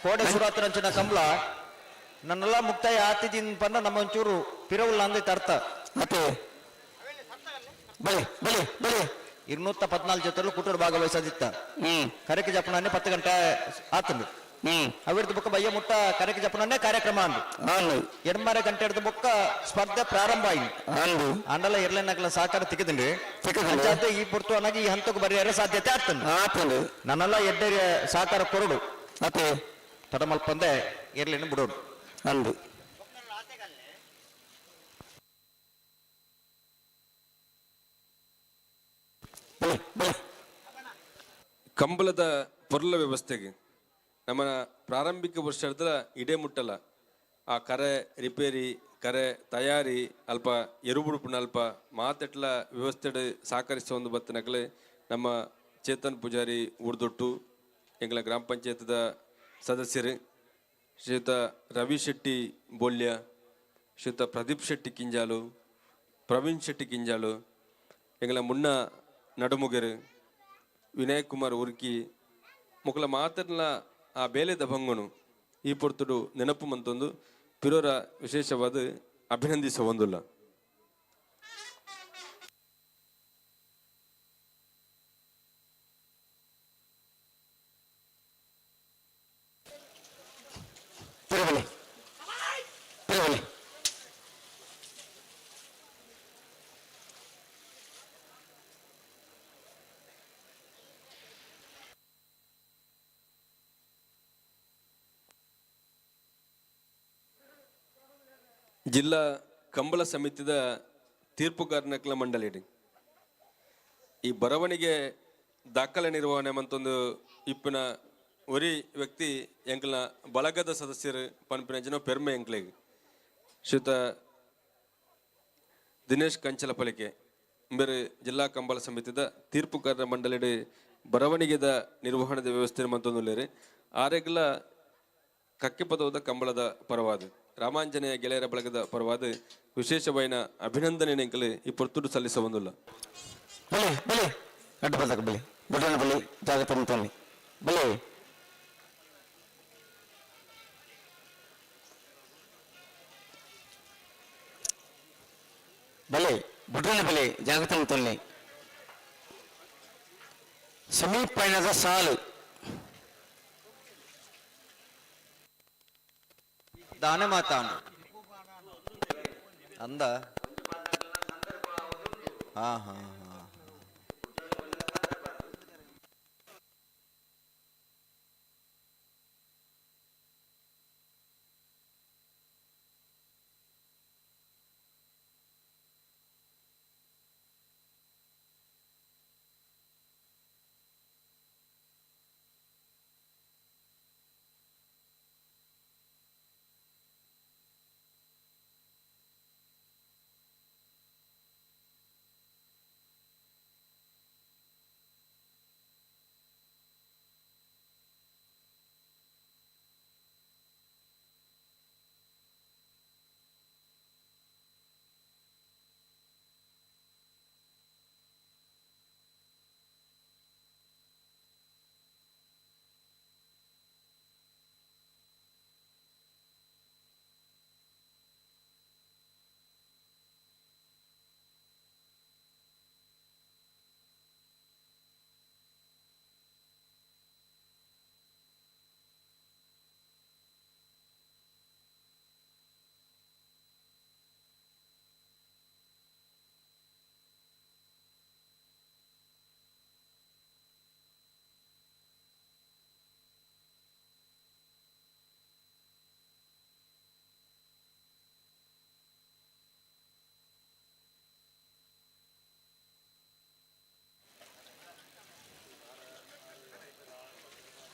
ಕೋಡೆ ಸುರಾತರಂಚಿನ ಕಂಬಳ ನನ್ನೆಲ್ಲ ಮುಕ್ತಾಯ ಆತಿದಿನ ಪಂಡ ನಮ್ಮ ಒಂಚೂರು ಪಿರವುಲ್ಲ ಅಂದೈತೆ ಅರ್ಥ. ಮತ್ತೆ ಬಲೆ ಬಲೆ ಬಲೆ 214 ಜೊತೆಲು ಕುಟುಂಬ ಭಾಗವಹಿಸದಿತ್ತ ಕರೆಕೆ ಜಪಣನೆ 10 ಗಂಟೆ ಆತಂದು ಅವಿರ್ದು ಬೊಕ್ಕ ಬಯ್ಯ ಮುಟ್ಟ ಕರೆಕೆ ಜಪಣನೆ ಕಾರ್ಯಕ್ರಮ ಅಂದು 8 ಗಂಟೆ ಹಿಡಿದು ಬೊಕ್ಕ ಸ್ಪರ್ಧೆ ಪ್ರಾರಂಭ ಆಯ್ತು. ಅಂಡಲ ಇರ್ಲೇನಕಲ ಸಹಕಾರ ತಿಕ್ಕದಿಂಡ್ರಿ ಅಂಚಾದ ಈ ಪುರ್ತು ಅನ್ನಾಗಿ ಈ ಹಂತಕ್ಕೆ ಬರೆಯರೆ ಸಾಧ್ಯತೆ ಆಗ್ತದೆ. ಆತಂದು ನನ್ನೆಲ್ಲ ಎಡ್ಡೆ ಸಹಕಾರ ಕೊರಡು ಮತ್ತೆ ತಡಮಲ್ಪಂದೆ ಇರ್ಲೇನು ಬಿಡೋಡು ಅಂದು. ಕಂಬಳದ ಪೊರ್ಲ ವ್ಯವಸ್ಥೆಗೆ ನಮ್ಮ ಪ್ರಾರಂಭಿಕ ವರ್ಷದ ಇಡೇ ಮುಟ್ಟಲ್ಲ ಆ ಕರೆ ರಿಪೇರಿ ಕರೆ ತಯಾರಿ ಅಲ್ಪ ಎರುಬುಡುಪಿನ ಅಲ್ಪ ಮಾತೆಟ್ಲ ವ್ಯವಸ್ಥೆ ಸಹಕರಿಸುವ ಒಂದು ಬತ್ತನಕಲೆ ನಮ್ಮ ಚೇತನ್ ಪೂಜಾರಿ ಊರ್ದೊಟ್ಟು ಎಂಗಳ ಗ್ರಾಮ ಪಂಚಾಯತ್ದ ಸದಸ್ಯರು ಶ್ರೀಯುತ ರವಿ ಶೆಟ್ಟಿ ಬೋಲ್ಯ, ಶ್ರೀಯುತ ಪ್ರದೀಪ್ ಶೆಟ್ಟಿ ಕಿಂಜಾಲು, ಪ್ರವೀಣ್ ಶೆಟ್ಟಿ ಕಿಂಜಾಲು, ಎಂಗಳ ಮುನ್ನ ನಡುಮುಗೆರು ವಿನಯ್ ಕುಮಾರ್ ಉರ್ಕಿ ಮುಕಲ ಮಾತರ್ಲ ಆ ಬೇಲೆದ ಭಂಗನು ಈ ಪೊರ್ತುಡು ನೆನಪು ಮಂತೊಂದು ಪಿರೋರ ವಿಶೇಷವಾದ ಅಭಿನಂದಿಸ ಒಂದುಲ್ಲ. ಜಿಲ್ಲಾ ಕಂಬಳ ಸಮಿತಿದ ತೀರ್ಪುಗಾರನಕಲ ಮಂಡಳಿ ಈ ಬರವಣಿಗೆ ದಾಖಲೆ ನಿರ್ವಹಣೆ ಮತ್ತೊಂದು ಇಪ್ಪಿನ ಒರಿ ವ್ಯಕ್ತಿ ಎಂಕಲ್ನ ಬಳಗದ ಸದಸ್ಯರು ಪನ್ಪಿನ ಜನ ಪೆರ್ಮೆ ಎಂಕ್ಲೆಗ್ ಶ್ರೀಯುತ ದಿನೇಶ್ ಕಂಚಲಪಲಿಕೆ ಬೇರೆ ಜಿಲ್ಲಾ ಕಂಬಳ ಸಮಿತಿದ ತೀರ್ಪುಗಾರರ ಮಂಡಳಿ ಬರವಣಿಗೆದ ನಿರ್ವಹಣೆದ ವ್ಯವಸ್ಥೆ ಮತ್ತೊಂದು ಆರೆಗ್ಲ ಕಕ್ಕೆಪದವದ ಕಂಬಳದ ಪರವಾದ ರಾಮಾಂಜನೇಯ ಗೆಳೆಯರ ಬಳಗದ ಪರವಾದ ವಿಶೇಷವಾಯಿನ ಅಭಿನಂದನೆ ನೆಂಕಲು ಈ ಪೊರ್ತುಡು ಸಲ್ಲಿಸ ಒಂದುಲ್ಲ. ಬಲೆ ಬಲೆ ಅಡ್ಡ ಬಂದಾಗ ಬಲೆ ಬುಡನ ಬಲೆ ಜಾಗೃತ ಮಂತೊನ್ನಿ ಬಲೆ ಬಲೆ ಬುಡನ ಬಲೆ ಜಾಗೃತ ಮಂತೊನ್ನಿ ಸಮೀಪದ ಸಾಲು ದಾನ ಮಾತಾಂಡು. ಅಂದ ಹಾ ಹಾ ಹಾ.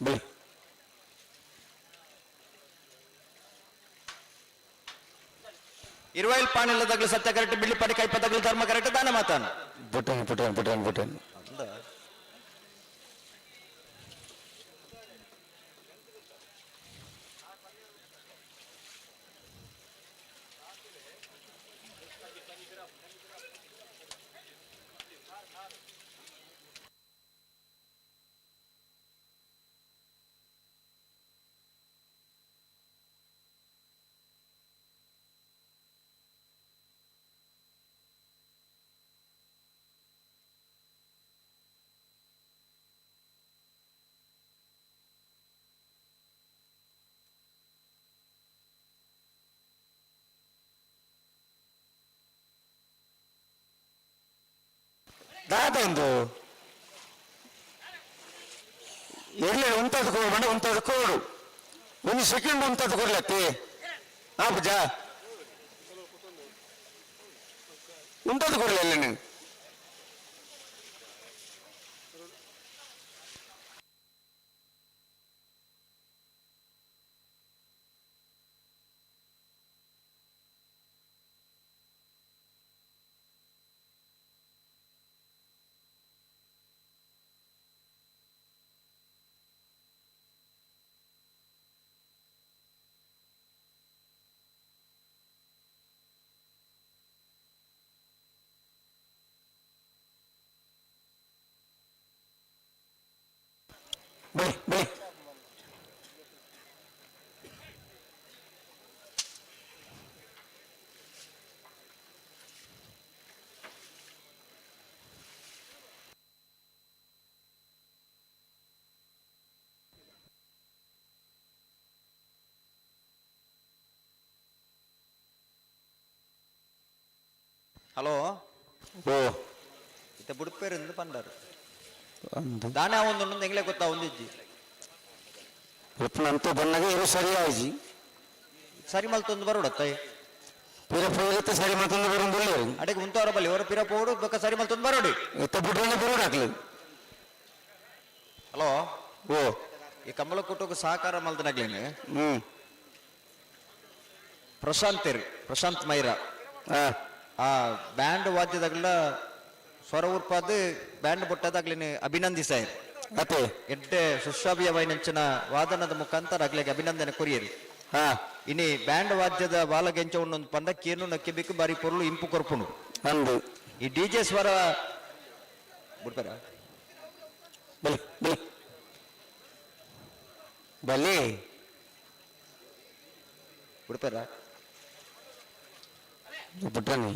ಬಲಿ ಇರುವೈಲ್ ಪಾಣಿಲ್ಲ ತಗಲು ಸತ್ಯ ಕರೆಕ್ಟ್, ಬಿಳ್ಳಿ ಪಾಡಿ ಕೈಪ ತಗಲು ಧರ್ಮ ಕರೆಕ್ಟ್ ದಾನ ಮಾತಾನು. ಪುಟ್ಟನ್ ಪುಟ್ಟನ್ ಪುಟ್ಟನ್ ಪುಟ್ಟನ್. ದಾದೊಂದು ಎಲ್ಲಿ ಉಂಟದ ಕೋಡು ಉಂಟದ ಕೋಡು ಒಂದು ಸೆಕೆಂಡ್ ಉಂಟದ ಕೊಡ್ಲತ್ತಿ ಆಪುಜ ಉಂಟದ ಕೊಡ್ಲ ನೀನು. ಬಳಿ ಬಳಿ ಹಲೋ ಓ ಇತ್ತ ಬುಡುಪೇರಿಂದ ಪಂಡರು ದಾನ ಒಂದು ಎಂಗ್ಲೆ ಗೊತ್ತಾ ಒಂದಿಜ್ಜಿ ಅಂತೂ ಬಂದಾಗ ಇರು ಸರಿ ಆಯ್ಜಿ ಸರಿ ಮಲ್ತೊಂದು ಬರೋಡತ್ತ ಪಿರ ಪೋಯಿರುತ್ತೆ ಸರಿ ಮಲ್ತೊಂದು ಬರೋದು ಅಡೆಗೆ ಉಂತವರ ಬಲ್ಲಿ ಅವರ ಪಿರ ಪೋಡು ಬೊಕ್ಕ ಸರಿ ಮಲ್ತೊಂದು ಬರೋಡಿ ಇತ್ತ ಬುಡ್ರನೆ ಬರೋಡಾಕ್ಲಿ. ಹಲೋ ಓ ಈ ಕಂಬಳ ಕೂಟಕ್ಕೆ ಸಹಕಾರ ಮಲ್ದನಾಗ್ಲೇನೆ ಹ್ಮ್ ಪ್ರಶಾಂತ್ ಪ್ರಶಾಂತ್ ಮೈರ ಆ ಬ್ಯಾಂಡ್ ವಾದ್ಯದಾಗಲ ಸ್ವರ ಉರ್ಪಾದ ಬ್ಯಾಂಡ್ ಬೊಟ್ಟದಾಗ್ಲೇನೆ ಅಭಿನಂದಿಸಾಯರ್ ಅತ್ತೆ ಎಡ್ಡೆ ಸುಶ್ರಾವ್ಯ ವೈನಂಚಿನ ವಾದನದ ಮುಖಾಂತರ ಅಗ್ಲಿಗೆ ಅಭಿನಂದನೆ ಕೊರಿಯರಿ. ಇನಿ ಬ್ಯಾಂಡ್ ವಾದ್ಯದ ಬಾಲಗೆಂಚ ಒಂದೊಂದು ಪಂಡ ಕೇನು ನಕ್ಕಿಬೇಕು ಬಾರಿ ಪೊರುಳು ಇಂಪು ಕೊರ್ಪುನು ಅಂದು ಈ ಡಿಜೆ ಸ್ವರ ಬಿಡ್ತಾರ. ಬಲಿ ಬಲಿ ಬಲಿ ಬಿಡ್ತಾರ ಬಿಟ್ರನಿ.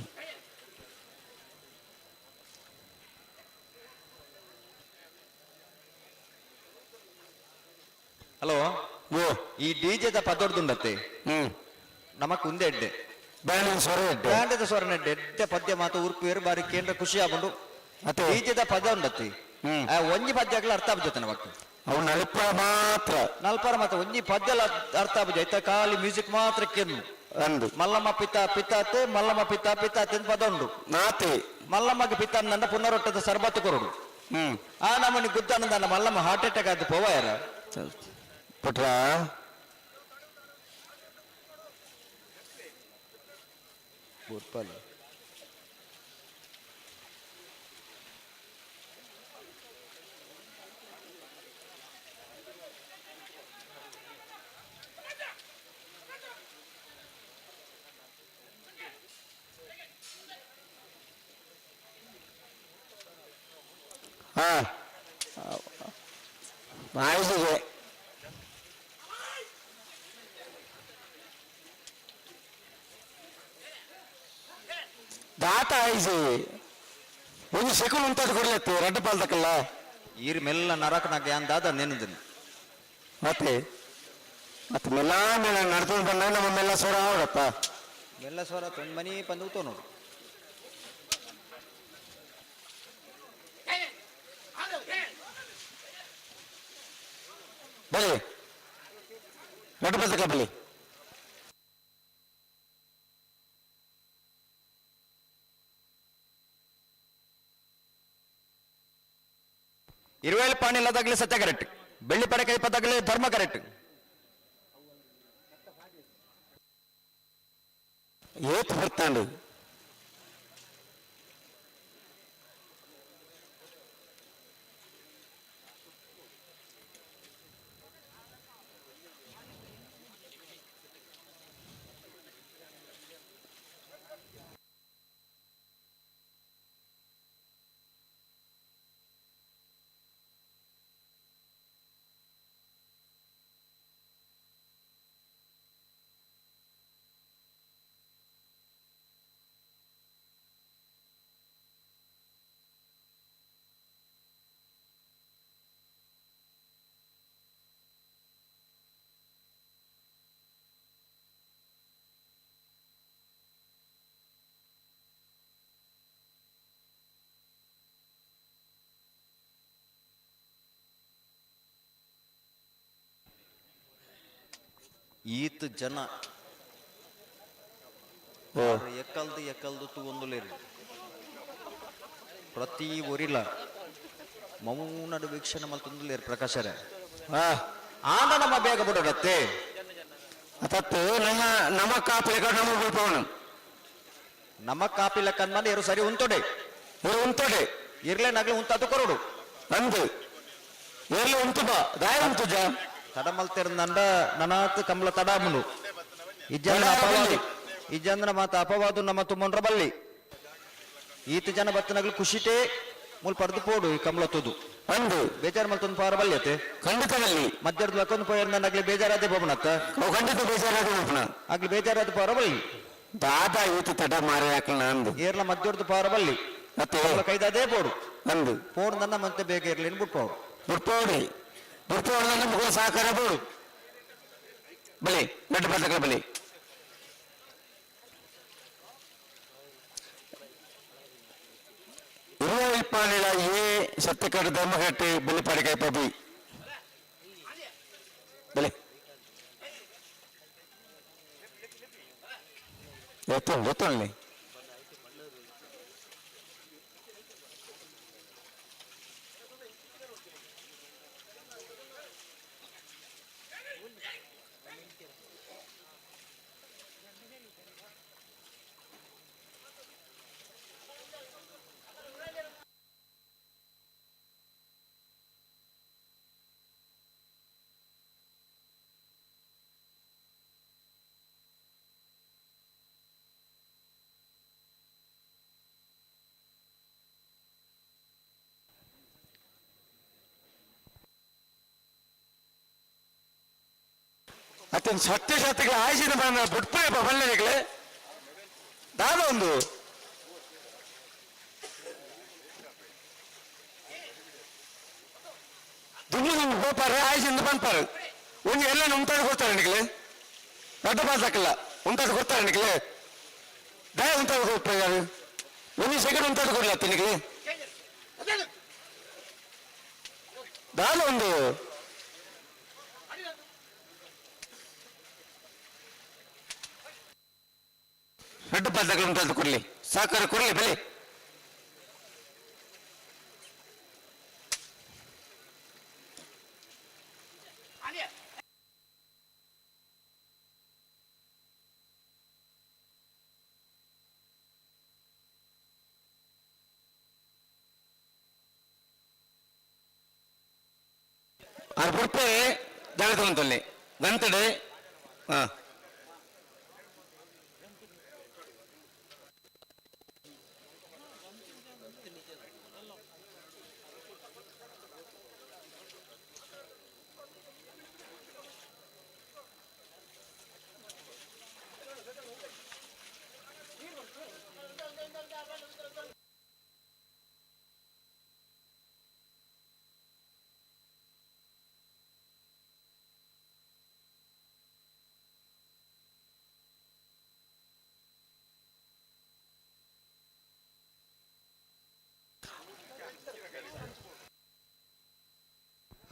ಹಲೋ ಓ ಈ ಡಿಜೆದ ಪದೊಡ್ದುಂಡತ್ತೆ ಹ್ಮ್ ನಮಕ್ ಉಂದೆ ಎಡ್ಡೆ ಬ್ಯಾಂಡ್ ಸ್ವರ ಎಡ್ಡೆ. ಬ್ಯಾಂಡದ ಸ್ವರ ಎಡ್ಡೆ ಎಡ್ಡೆ ಪದ್ಯ ಮಾತ ಉರ್ಪುವೇರು ಬಾರಿ ಕೇಂದ್ರ ಖುಷಿ ಆಪುಂಡು. ಬೀಜದ ಪದ ಉಂಡತ್ತಿ ಒಂಜಿ ಪದ್ಯಗಳ ಅರ್ಥ ಆಪುಜತೆ ನಮಕ್. ಅವು ನಲ್ಪರ ಮಾತ್ರ. ನಲ್ಪರ ಮಾತ್ರ ಒಂಜಿ ಪದ್ಯ ಅರ್ಥ ಆಪುಜ. ಇತ್ತ ಖಾಲಿ ಮ್ಯೂಸಿಕ್ ಮಾತ್ರ ಕೇನು. ಅಂದು. ಮಲ್ಲಮ್ಮ ಪಿತ ಪಿತಾತೆ ಮಲ್ಲಮ್ಮ ಪಿತ ಪಿತಾತೆ ಅಂತ ಪದ ಉಂಡು. ನಾತೆ. ಮಲ್ಲಮ್ಮಗೆ ಪಿತ ಅಂದಂಡ ಪುನರೊಟ್ಟದ ಸರ್ಬತ್ತು ಕೊರಡು. ಆ ನಮ್ಮನಿ ಗುದ್ದಾನಂದ ಮಲ್ಲಮ್ಮ ಹಾರ್ಟ್ ಅಟ್ಯಾಕ್ ಆದ್ ಪೋವಾಯರ. ಪುಟ್ರ. ಬುರ್ಪಲ. ಹಾ ಆಯ್ಸಿಗೆ ದಾತ ಆಯ್ಸಿ ಒಂದು ಸೆಕೆಂಡ್ ಉಂಟಾದ ಕೊಡ್ಲತ್ತಿ ರಡ್ಡ ಪಾಲ್ದಕ್ಕಲ್ಲ. ಈರ್ ಮೆಲ್ಲ ನರಕನಾಗ ದಾದ ನೆನದಿನ. ಮತ್ತೆ ಮತ್ತೆ ಮೆಲ್ಲ ಮೇಳ ನಡ್ಕೊಂಡು ಬಂದಾಗ ನಮ್ಮ ಮೆಲ್ಲ ಸ್ವರ ಅವಡಪ್ಪ. ಮೆಲ್ಲ ಸ್ವರ ತೊಂದ್ ಮನಿ ಬಂದು ನೋಡು. ಬಲಿ ರಡ್ಡ ಪಾಲ್ದಕ್ಕ ಬಲಿ. ಇರುವೇಲು ಪಾಣಿಲ್ಲದಾಗಲಿ ಸತ್ಯ ಕರೆಕ್ಟ್, ಬೆಳ್ಳಿ ಪಡೆ ಕೈಪದಾಗಲಿ ಧರ್ಮ ಕರೆಕ್ಟ್. ಏತ್ ಬರ್ತಾಂಡು. ಈತ್ ಜನ ಎಕ್ಕಲ್ದು ಎಕ್ಕಲ್ದು ತೂವೊಂದುಲೇರು ಪ್ರತಿ ಒರಿಲ ಮೌನಡು ವೀಕ್ಷಣೆ ಮಲ್ತೊಂದುಲೇರು ಪ್ರಕಾಶರೇ. ಆಂಡ ನಮ್ಮ ಬೇಗ ಬಿಡೋಡತ್ತೆ. ತತ್ತು ನಮ್ಮ ನಮ್ಮ ಕಾಪಿ ನಮ್ಮ ಬಿಡ್ಪವನು. ನಮ್ಮ ಕಾಪಿ ಲೆಕ್ಕ ಅಂದ್ಮೇಲೆ ಇರು ಸರಿ ಉಂತೊಡೆ. ಇರು ಉಂತೊಡೆ. ಇರ್ಲೆ ನಗ್ಲಿ ಉಂತಾದು ಕೊರಡು. ಅಂದು ಇರ್ಲಿ ಉಂತು ಬಾ ದಾಯ ಉಂತು ಜ. ತಡಮಲ್ತಿರಂದಂಡ ನನಾತ್ ಕಮಲ ತಡಾಮುನು. ಇಜ್ಜಂದ್ರ ಅಪವಾದ ಇಜ್ಜಂದ್ರ ಮಾತ ಅಪವಾದ ನಮ್ಮ ತುಮ್ಮನ್ರ ಬಲ್ಲಿ. ಈತ ಜನ ಬತ್ತನಗ್ಲು ಖುಷಿಟೇ ಮೂಲ್ ಪರ್ದು ಪೋಡು ಈ ಕಮಲ ತುದು. ಅಂದು ಬೇಜಾರ್ ಮಲ್ತೊಂದು ಪಾರ ಬಲ್ಲಿ ಅತ್ತೆ. ಖಂಡಿತ ಬಲ್ಲಿ. ಮಧ್ಯದ ಲಕ್ಕೊಂದು ಪೋಯರ್ನ ಆಗ್ಲಿ ಬೇಜಾರಾದೆ ಬೋಬನತ್ತ. ಖಂಡಿತ ಬೇಜಾರಾದೆ ಬೋಬನ. ಆಗ್ಲಿ ಬೇಜಾರಾದ ಪಾರ ಬಲ್ಲಿ. ದಾದಾ ಈತ ತಡ ಮಾರಿ ಹಾಕಣ ಅಂದು. ಏರ್ಲ ಮಧ್ಯದ ಪಾರ ಬಲ್ಲಿ. ಮತ್ತೆ ಕಮಲ ಕೈದಾದೇ ಪೋಡು. ಅಂದು ಪೋಡು ನನ್ನ ಮತ್ತೆ ಬೇಗ ಇರ್ಲಿ ಬಿಟ್ಪೋಡು. ಬಿಟ್ಪೋಡಿ ಬಿಟ್ಪೋಡು ನಮಗೂ ಸಹಕಾರ ಬೋಡು. ಬಲಿ ದೊಡ್ಡ ಪದಕ ಬಲಿ. ಇರುವೈಪಾಲಿಲ ಎ ಸತ್ಯಕಡ ಧರ್ಮಗಟ್ಟಿ ಬಲಿಪಾಡಿ ಕೈಪಬಿ ಬಲಿ ಎತ್ತೊಂದು ಎತ್ತೊಂದು. ಅತನ್ ಸತ್ಯ ಸತ್ಯಗಳ ಆಯ್ಸಿನ ಬಂದ ಬುಟ್ಪಯ್ಯಪ್ಪ ಬಲ್ಲೆಗಳೇ ದಾದ ಒಂದು ದುಮ್ಮು ದುಮ್ಮು ಗೋಪಾರ ಆಯ್ಸಿಂದ ಬಂದ್ಪಾರು ಒಂದು ಎಲ್ಲ ಉಂಟಾದ ಕೊಡ್ತಾರೆ ನಿಕ್ಲೆ ದೊಡ್ಡ ಪಾಸ್ ಹಾಕಲ್ಲ ಉಂಟಾದ ಕೊಡ್ತಾರೆ ನಿಕ್ಲೆ. ದಾಯ ಉಂತ ಯಾರು ಒಂದು ಸೆಕೆಂಡ್ ಉಂತಾದ ಕೊಡ್ಲ ತಿನ್ನಿಗೆ ದಾದ ಒಂದು ರಡ್ಡು ಪದಗಳು ಉಂಟಾದ ಕೊಡ್ಲಿ ಸಾಕಾರ ಕೊಡ್ಲಿ ಬೆಲೆ ಆರು ಬುಡ್ಪೆ ಜಾಗತ ಉಂಟಲ್ಲಿ ಗಂತಡೆ ಹಾ.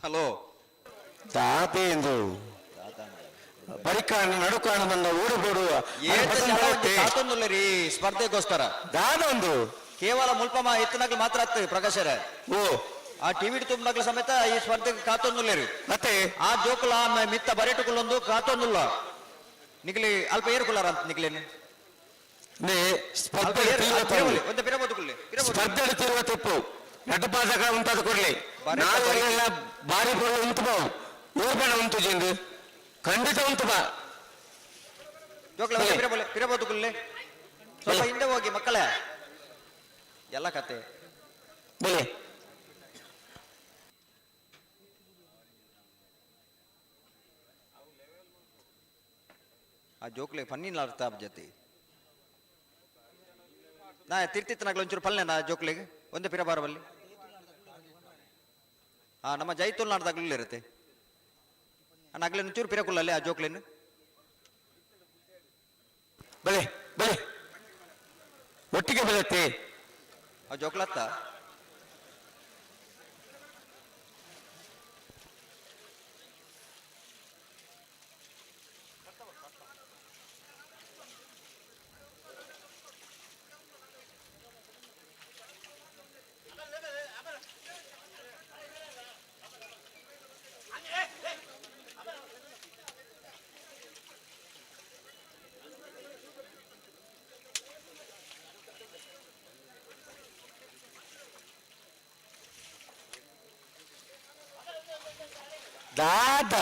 ಹಲೋ. ದಾತೇಂದು ಬರಿಕಾಣ ನಡುಕಾಣ ಬಂದ ಊರು ಬೋಡುವ ಕಾತೊಂದುಲ್ಲ ರೀ ಸ್ಪರ್ಧೆಗೋಸ್ಕರ. ದಾದ ಒಂದು ಕೇವಲ ಮುಲ್ಪ ಎತ್ತನಾಗ್ಲು ಮಾತ್ರ ಆಗ್ತದೆ ಪ್ರಕಾಶರೇ. ಓ. ಆ ಟಿವಿ ತುಂಬನಾಗ್ಲು ಸಮೇತ ಈ ಸ್ಪರ್ಧೆಗೆ ಕಾತೊಂದುಲ್ಲ ರೀ. ಮತ್ತೆ ಆ ಜೋಕುಲ ಮಿತ್ತ ಬರೆಟುಕುಲೊಂದು ಕಾತೊಂದುಲ್ಲ ನಿಕ್ಲಿ ಅಲ್ಪ ಏರುಕುಲಾರ ಅಂತ ನಿಕ್ಲೇನು. ಸ್ಪರ್ಧೆ ಸ್ಪರ್ಧೆ ತೀರ್ವ ತಪ್ಪು ನಟಪಾದಕ ಉಂಟಾದ ಕೊಡ್ಲಿ ನಾವೆಲ್ಲ ಬಾರಿ ಬೋಳು ಉಂಟು ಬಾವು ಊರ್ಬಣ ಉಂಟು ಜಿಂದು ಖಂಡಿತ ಉಂಟು ಬಾ. ಜೋಕುಲ ಪಿರಬೋದು ಸ್ವಲ್ಪ ಹಿಂದೆ ಹೋಗಿ ಮಕ್ಕಳೇ. ಎಲ್ಲ ಕತೆ. ಬೆಲೆ ಆ ಜೋಕ್ಲೆ ಫನ್ನಿನ ಅರ್ಥ ಜೊತೆ ನಾ ತಿರ್ತಿತ್ತನಾಗ್ಲ ಒಂಚೂರು ಪಲ್ಲೆ ನಾ ಜೋಕ್ಲೆಗೆ ಒಂದೇ ಪಿರಬಾರವಲ್ಲಿ. ಆ ನಮ್ಮ ಜೈತುಲ್ ನಾಡ್ದಾಗ್ಲೂ ಇರುತ್ತೆ. ಅಗ್ಲೆ ಒಂಚೂರು ಪಿರಕುಲ್ಲಲ್ಲಿ ಆ ಜೋಕ್ಲೇನು. ಬೆಲೆ ಬೆಲೆ ಒಟ್ಟಿಗೆ ಬೆಲೆತ್ತೆ ಆ ಜೋಕ್ಲತ್ತ. ದಾದ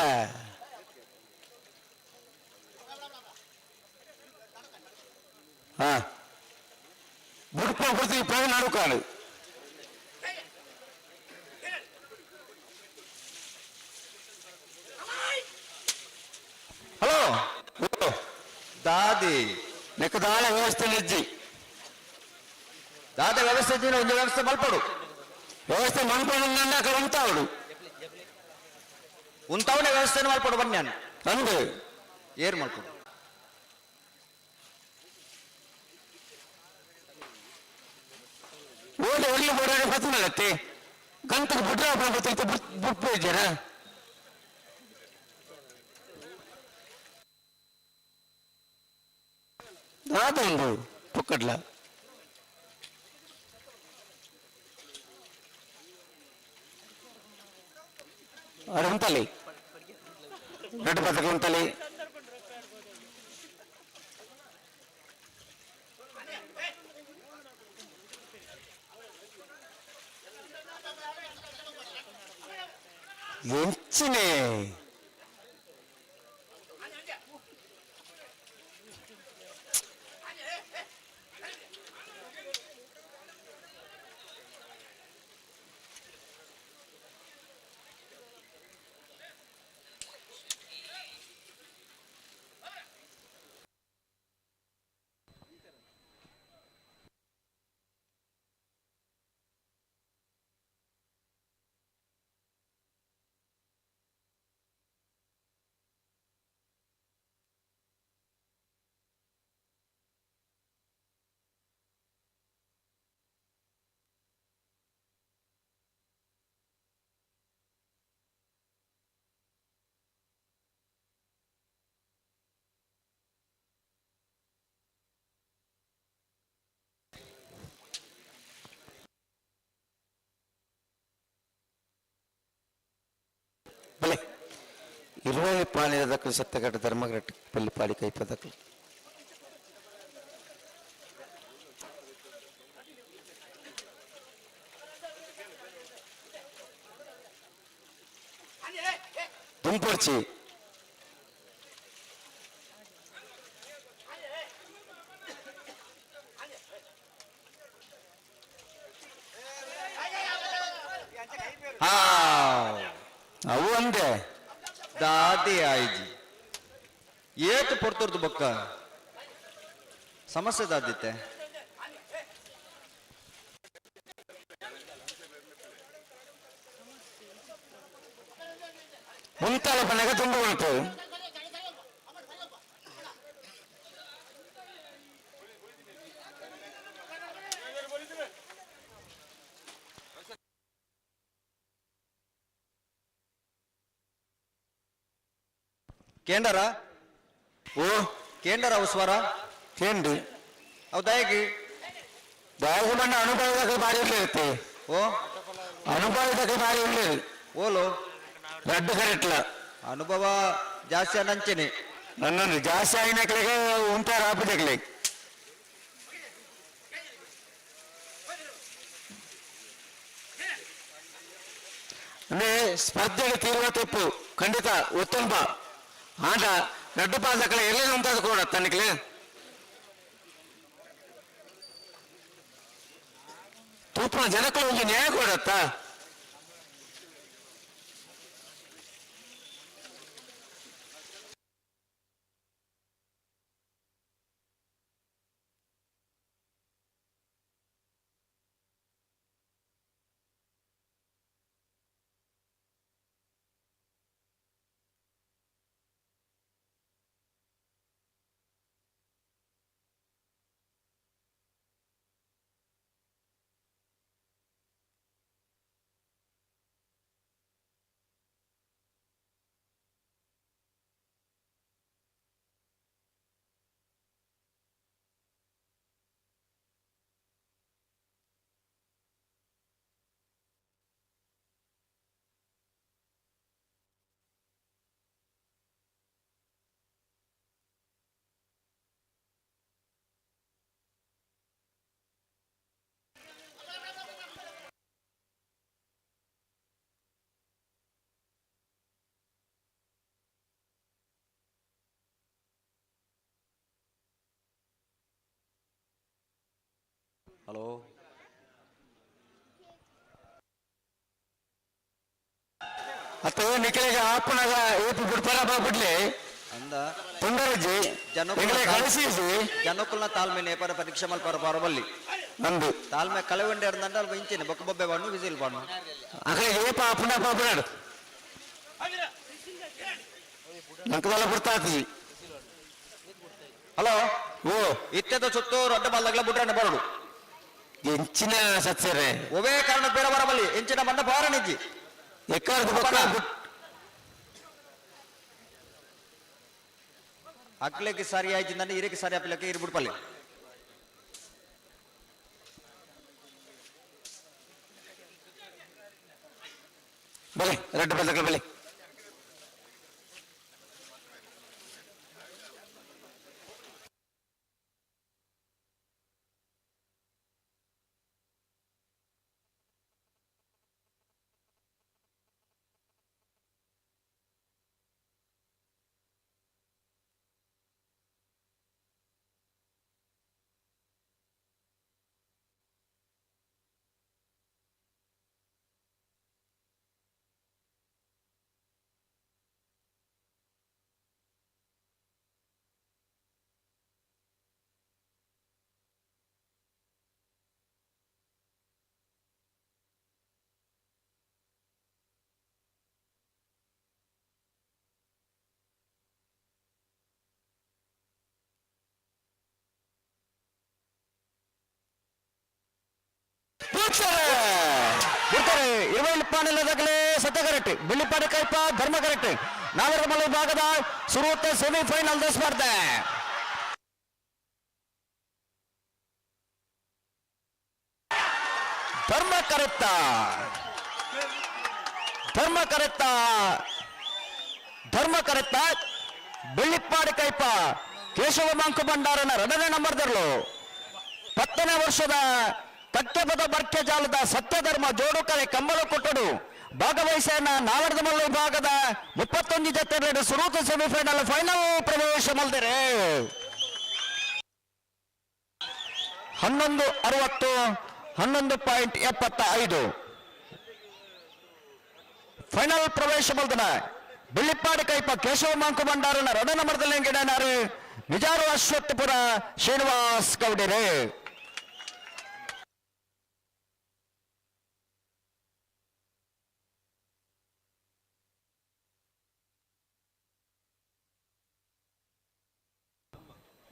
ಹಾ ಬುಡ್ಪ ಬುಡ್ತಿ ಪ್ರೇಮ ನಡುಕಾಡು. ಹಲೋ. ದಾದಿ. ನೆಕ್ಕದಾಳ ವ್ಯವಸ್ಥೆ ನಿಜ್ಜಿ. ದಾದ ವ್ಯವಸ್ಥೆ ಇದ್ದಿನ ಒಂದು ವ್ಯವಸ್ಥೆ ಮಲ್ಪಡು. ವ್ಯವಸ್ಥೆ ಮಲ್ಪಡು ನನ್ನ ಉಂಟಾವಡು. ಉಂತಾವನೆ ವ್ಯವಸ್ಥೆನ ಮಲ್ಪಡು ಬನ್ನಿ ನಾನು. ಅಂದು ಏರ್ ಮಲ್ಪಡು. ಓಡಿ ಒಳ್ಳೆ ಬೋಡಾಡಿ ಬತ್ತಮಲ್ಲತ್ತೆ ಗಂತಕ್ಕೆ ಬುಡ್ರ ಬತ್ತೈತೆ ಬುಟ್ ಜನ. ದಾದ ಉಂಡು ಪುಕ್ಕಡ್ಲ. ಅರೆ ಉಂಟಲ್ಲಿ ಎರಡು ಪದಕ ಉಂಟಲ್ಲಿ. ಎಂಚಿನೇ ಬಲೆ 20 ಪಾಣಿದಕ್ಕಲು ಸತ್ತಗಟ್ಟ ಧರ್ಮಗಟ್ಟ ಪಲ್ಲಿಪಾಡಿ ಕೈಪದಕ್ಕಲು ದುಂಪರ್ಚಿ ಅವು ಅಂದೆ ದಾದಿ ಆಯ್ಜಿ ಏತು ಪೊರ್ತುರ್ದು ಬೊಕ್ಕ ಸಮಸ್ಯೆ ದಾದಿತ್ತೆ ಮುಂತಾಲ ಪನಗ ತುಂಬ ಉಂಟು ಕೇಂಡರ ಓ ಕೇಂಡರ ಅವು ಸ್ವರ ಕೇಂಡು ಅವು ದಯಗೆ ದಯಗೆ ಬಣ್ಣ ಅನುಭವದಾಗ ಬಾರಿ ಇರುತ್ತೆ ಓ ಅನುಭವದಾಗ ಬಾರಿ ಇಲ್ಲ ಓಲು ರಡ್ಡು ಕರೆಟ್ಲ ಅನುಭವ ಜಾಸ್ತಿ ಅನ್ನಂಚೆನೆ ನನ್ನನ್ನು ಜಾಸ್ತಿ ಆಗಿನಕ್ಲಿಗೆ ಉಂಟಾರ ಆಪದಕ್ಲೆ ಅಂದ್ರೆ ಸ್ಪರ್ಧೆಗೆ ತೀರುವ ತಪ್ಪು ಖಂಡಿತ ಉತ್ತಮ ಆಟ ರಡ್ಡು ಪಾದಕಲ ಎಲ್ಲ ಉಂಟಾದ ಕೂಡ ತನಕ್ಲೆ ತೂಪನ ಜನಕ್ಕೂ ಒಂದು ನ್ಯಾಯ ಕೊಡತ್ತಾ ಹಲೋ ಅಥವಾ ನಿಖಲಿಗೆ ಆಪನಾಗ ಏಪು ಬಿಡ್ತಾರ ಬಿಡ್ಲಿ ಅಂದ ತೊಂದರೆಜಿ ನಿಖಲೆ ಕಳಿಸಿಜಿ ಜನಕುಲ್ನ ತಾಳ್ಮೆ ನೇಪರ ಪರೀಕ್ಷೆ ಮಲ್ಪರ ಬರಬಲ್ಲಿ ನಂದು ತಾಳ್ಮೆ ಕಳೆವಂಡೆ ಇರ್ದಂಡ ಅಲ್ಪ ಇಂಚಿನ ಬೊಕ್ಕ ಬೊಬ್ಬೆ ಬಣ್ಣು ವಿಸಿಲ್ ಬಣ್ಣು ಅಕಡೆ ಏಪ ಆಪನ ಪಾಪನಾಡು ನಂಕದಲ್ಲ ಬಿಡ್ತಾತಿ ಹಲೋ ಓ ಇತ್ಯದ ಸುತ್ತು ರೊಡ್ಡ ಬಲ್ಲಗ್ಲ ಬುಡ್ರಣ್ಣ ಬರಡು ಎಂಚಿನ ಸತ್ಸರೆ ಒವೇ ಕಾರಣ ಬೇಡ ಬರಬಲ್ಲಿ ಎಂಚಿನ ಬಣ್ಣ ಬಾರಣಿಜ್ಜಿ ಎಕ್ಕರ್ದು ಬೊಕ್ಕ ಅಕ್ಲೆಗೆ ಸರಿ ಆಯ್ತು ನನ್ನ ಇರಕ್ಕೆ ಸರಿ ಆಪಿಲಕ್ಕೆ ಇರ್ಬಿಡ್ಪಲ್ಲಿ ಬಲೆ ರಡ್ಡು ಬಲ್ಲಗ್ಲ ಬಲೆ ಬಿಡ್ತಾರೆ ಇರುವೈಲ್ ಪಾಣಿಲ್ಲದಾಗಲೇ ಸತ್ಯ ಕರೆಕ್ಟ್ ಬಿಳಿಪಾಡಿ ಕೈಪ ಧರ್ಮ ಕರೆಕ್ಟ್ ನಾಗರಮಲ ವಿಭಾಗದ ಸುರೂತ ಸೆಮಿಫೈನಲ್ ಸ್ಪರ್ಧೆ. ಧರ್ಮ ಕರೆತ್ತ, ಧರ್ಮ ಕರೆತ್ತ. ಧರ್ಮಕರೆತ್ತ ಬೆಳ್ಳಿಪ್ಪಾಡಿ ಕೈಪ ಕೇಶವ ಮಾಂಕು ಭಂಡಾರನ ಎರಡನೇ ನಂಬರ್ದರ್ಲು 10ನೇ ವರ್ಷದ ಕಟ್ಟೆಪದ ಬರ್ಕೆ ಜಾಲದ ಸತ್ಯಧರ್ಮ ಜೋಡುಕರೆ ಕಂಬಳ ಕೊಟ್ಟಡು ಭಾಗವಹಿಸಿದ ನಾವರ್ದಮಲ್ಲ ವಿಭಾಗದ 31 ಜೊತೆ ಸುರೂತ ಸೆಮಿಫೈನಲ್ ಫೈನಲ್ ಪ್ರವೇಶ ಮಲ್ದರೆ 11:60 11.75 ಫೈನಲ್ ಪ್ರವೇಶ ಮಲ್ದನ ಬೆಳ್ಳಿಪ್ಪಾಡಿ ಕೈಪ ಕೇಶವ ಮಾಂಕು ಭಂಡಾರನ ಎರಡನೇ ನಂಬರ್ದಲ್ಲಿ ಗಿಡನಾರು ನಿಜಾರು ಅಶ್ವತ್ಥಪುರ ಶ್ರೀನಿವಾಸ್ ಗೌಡರೆ.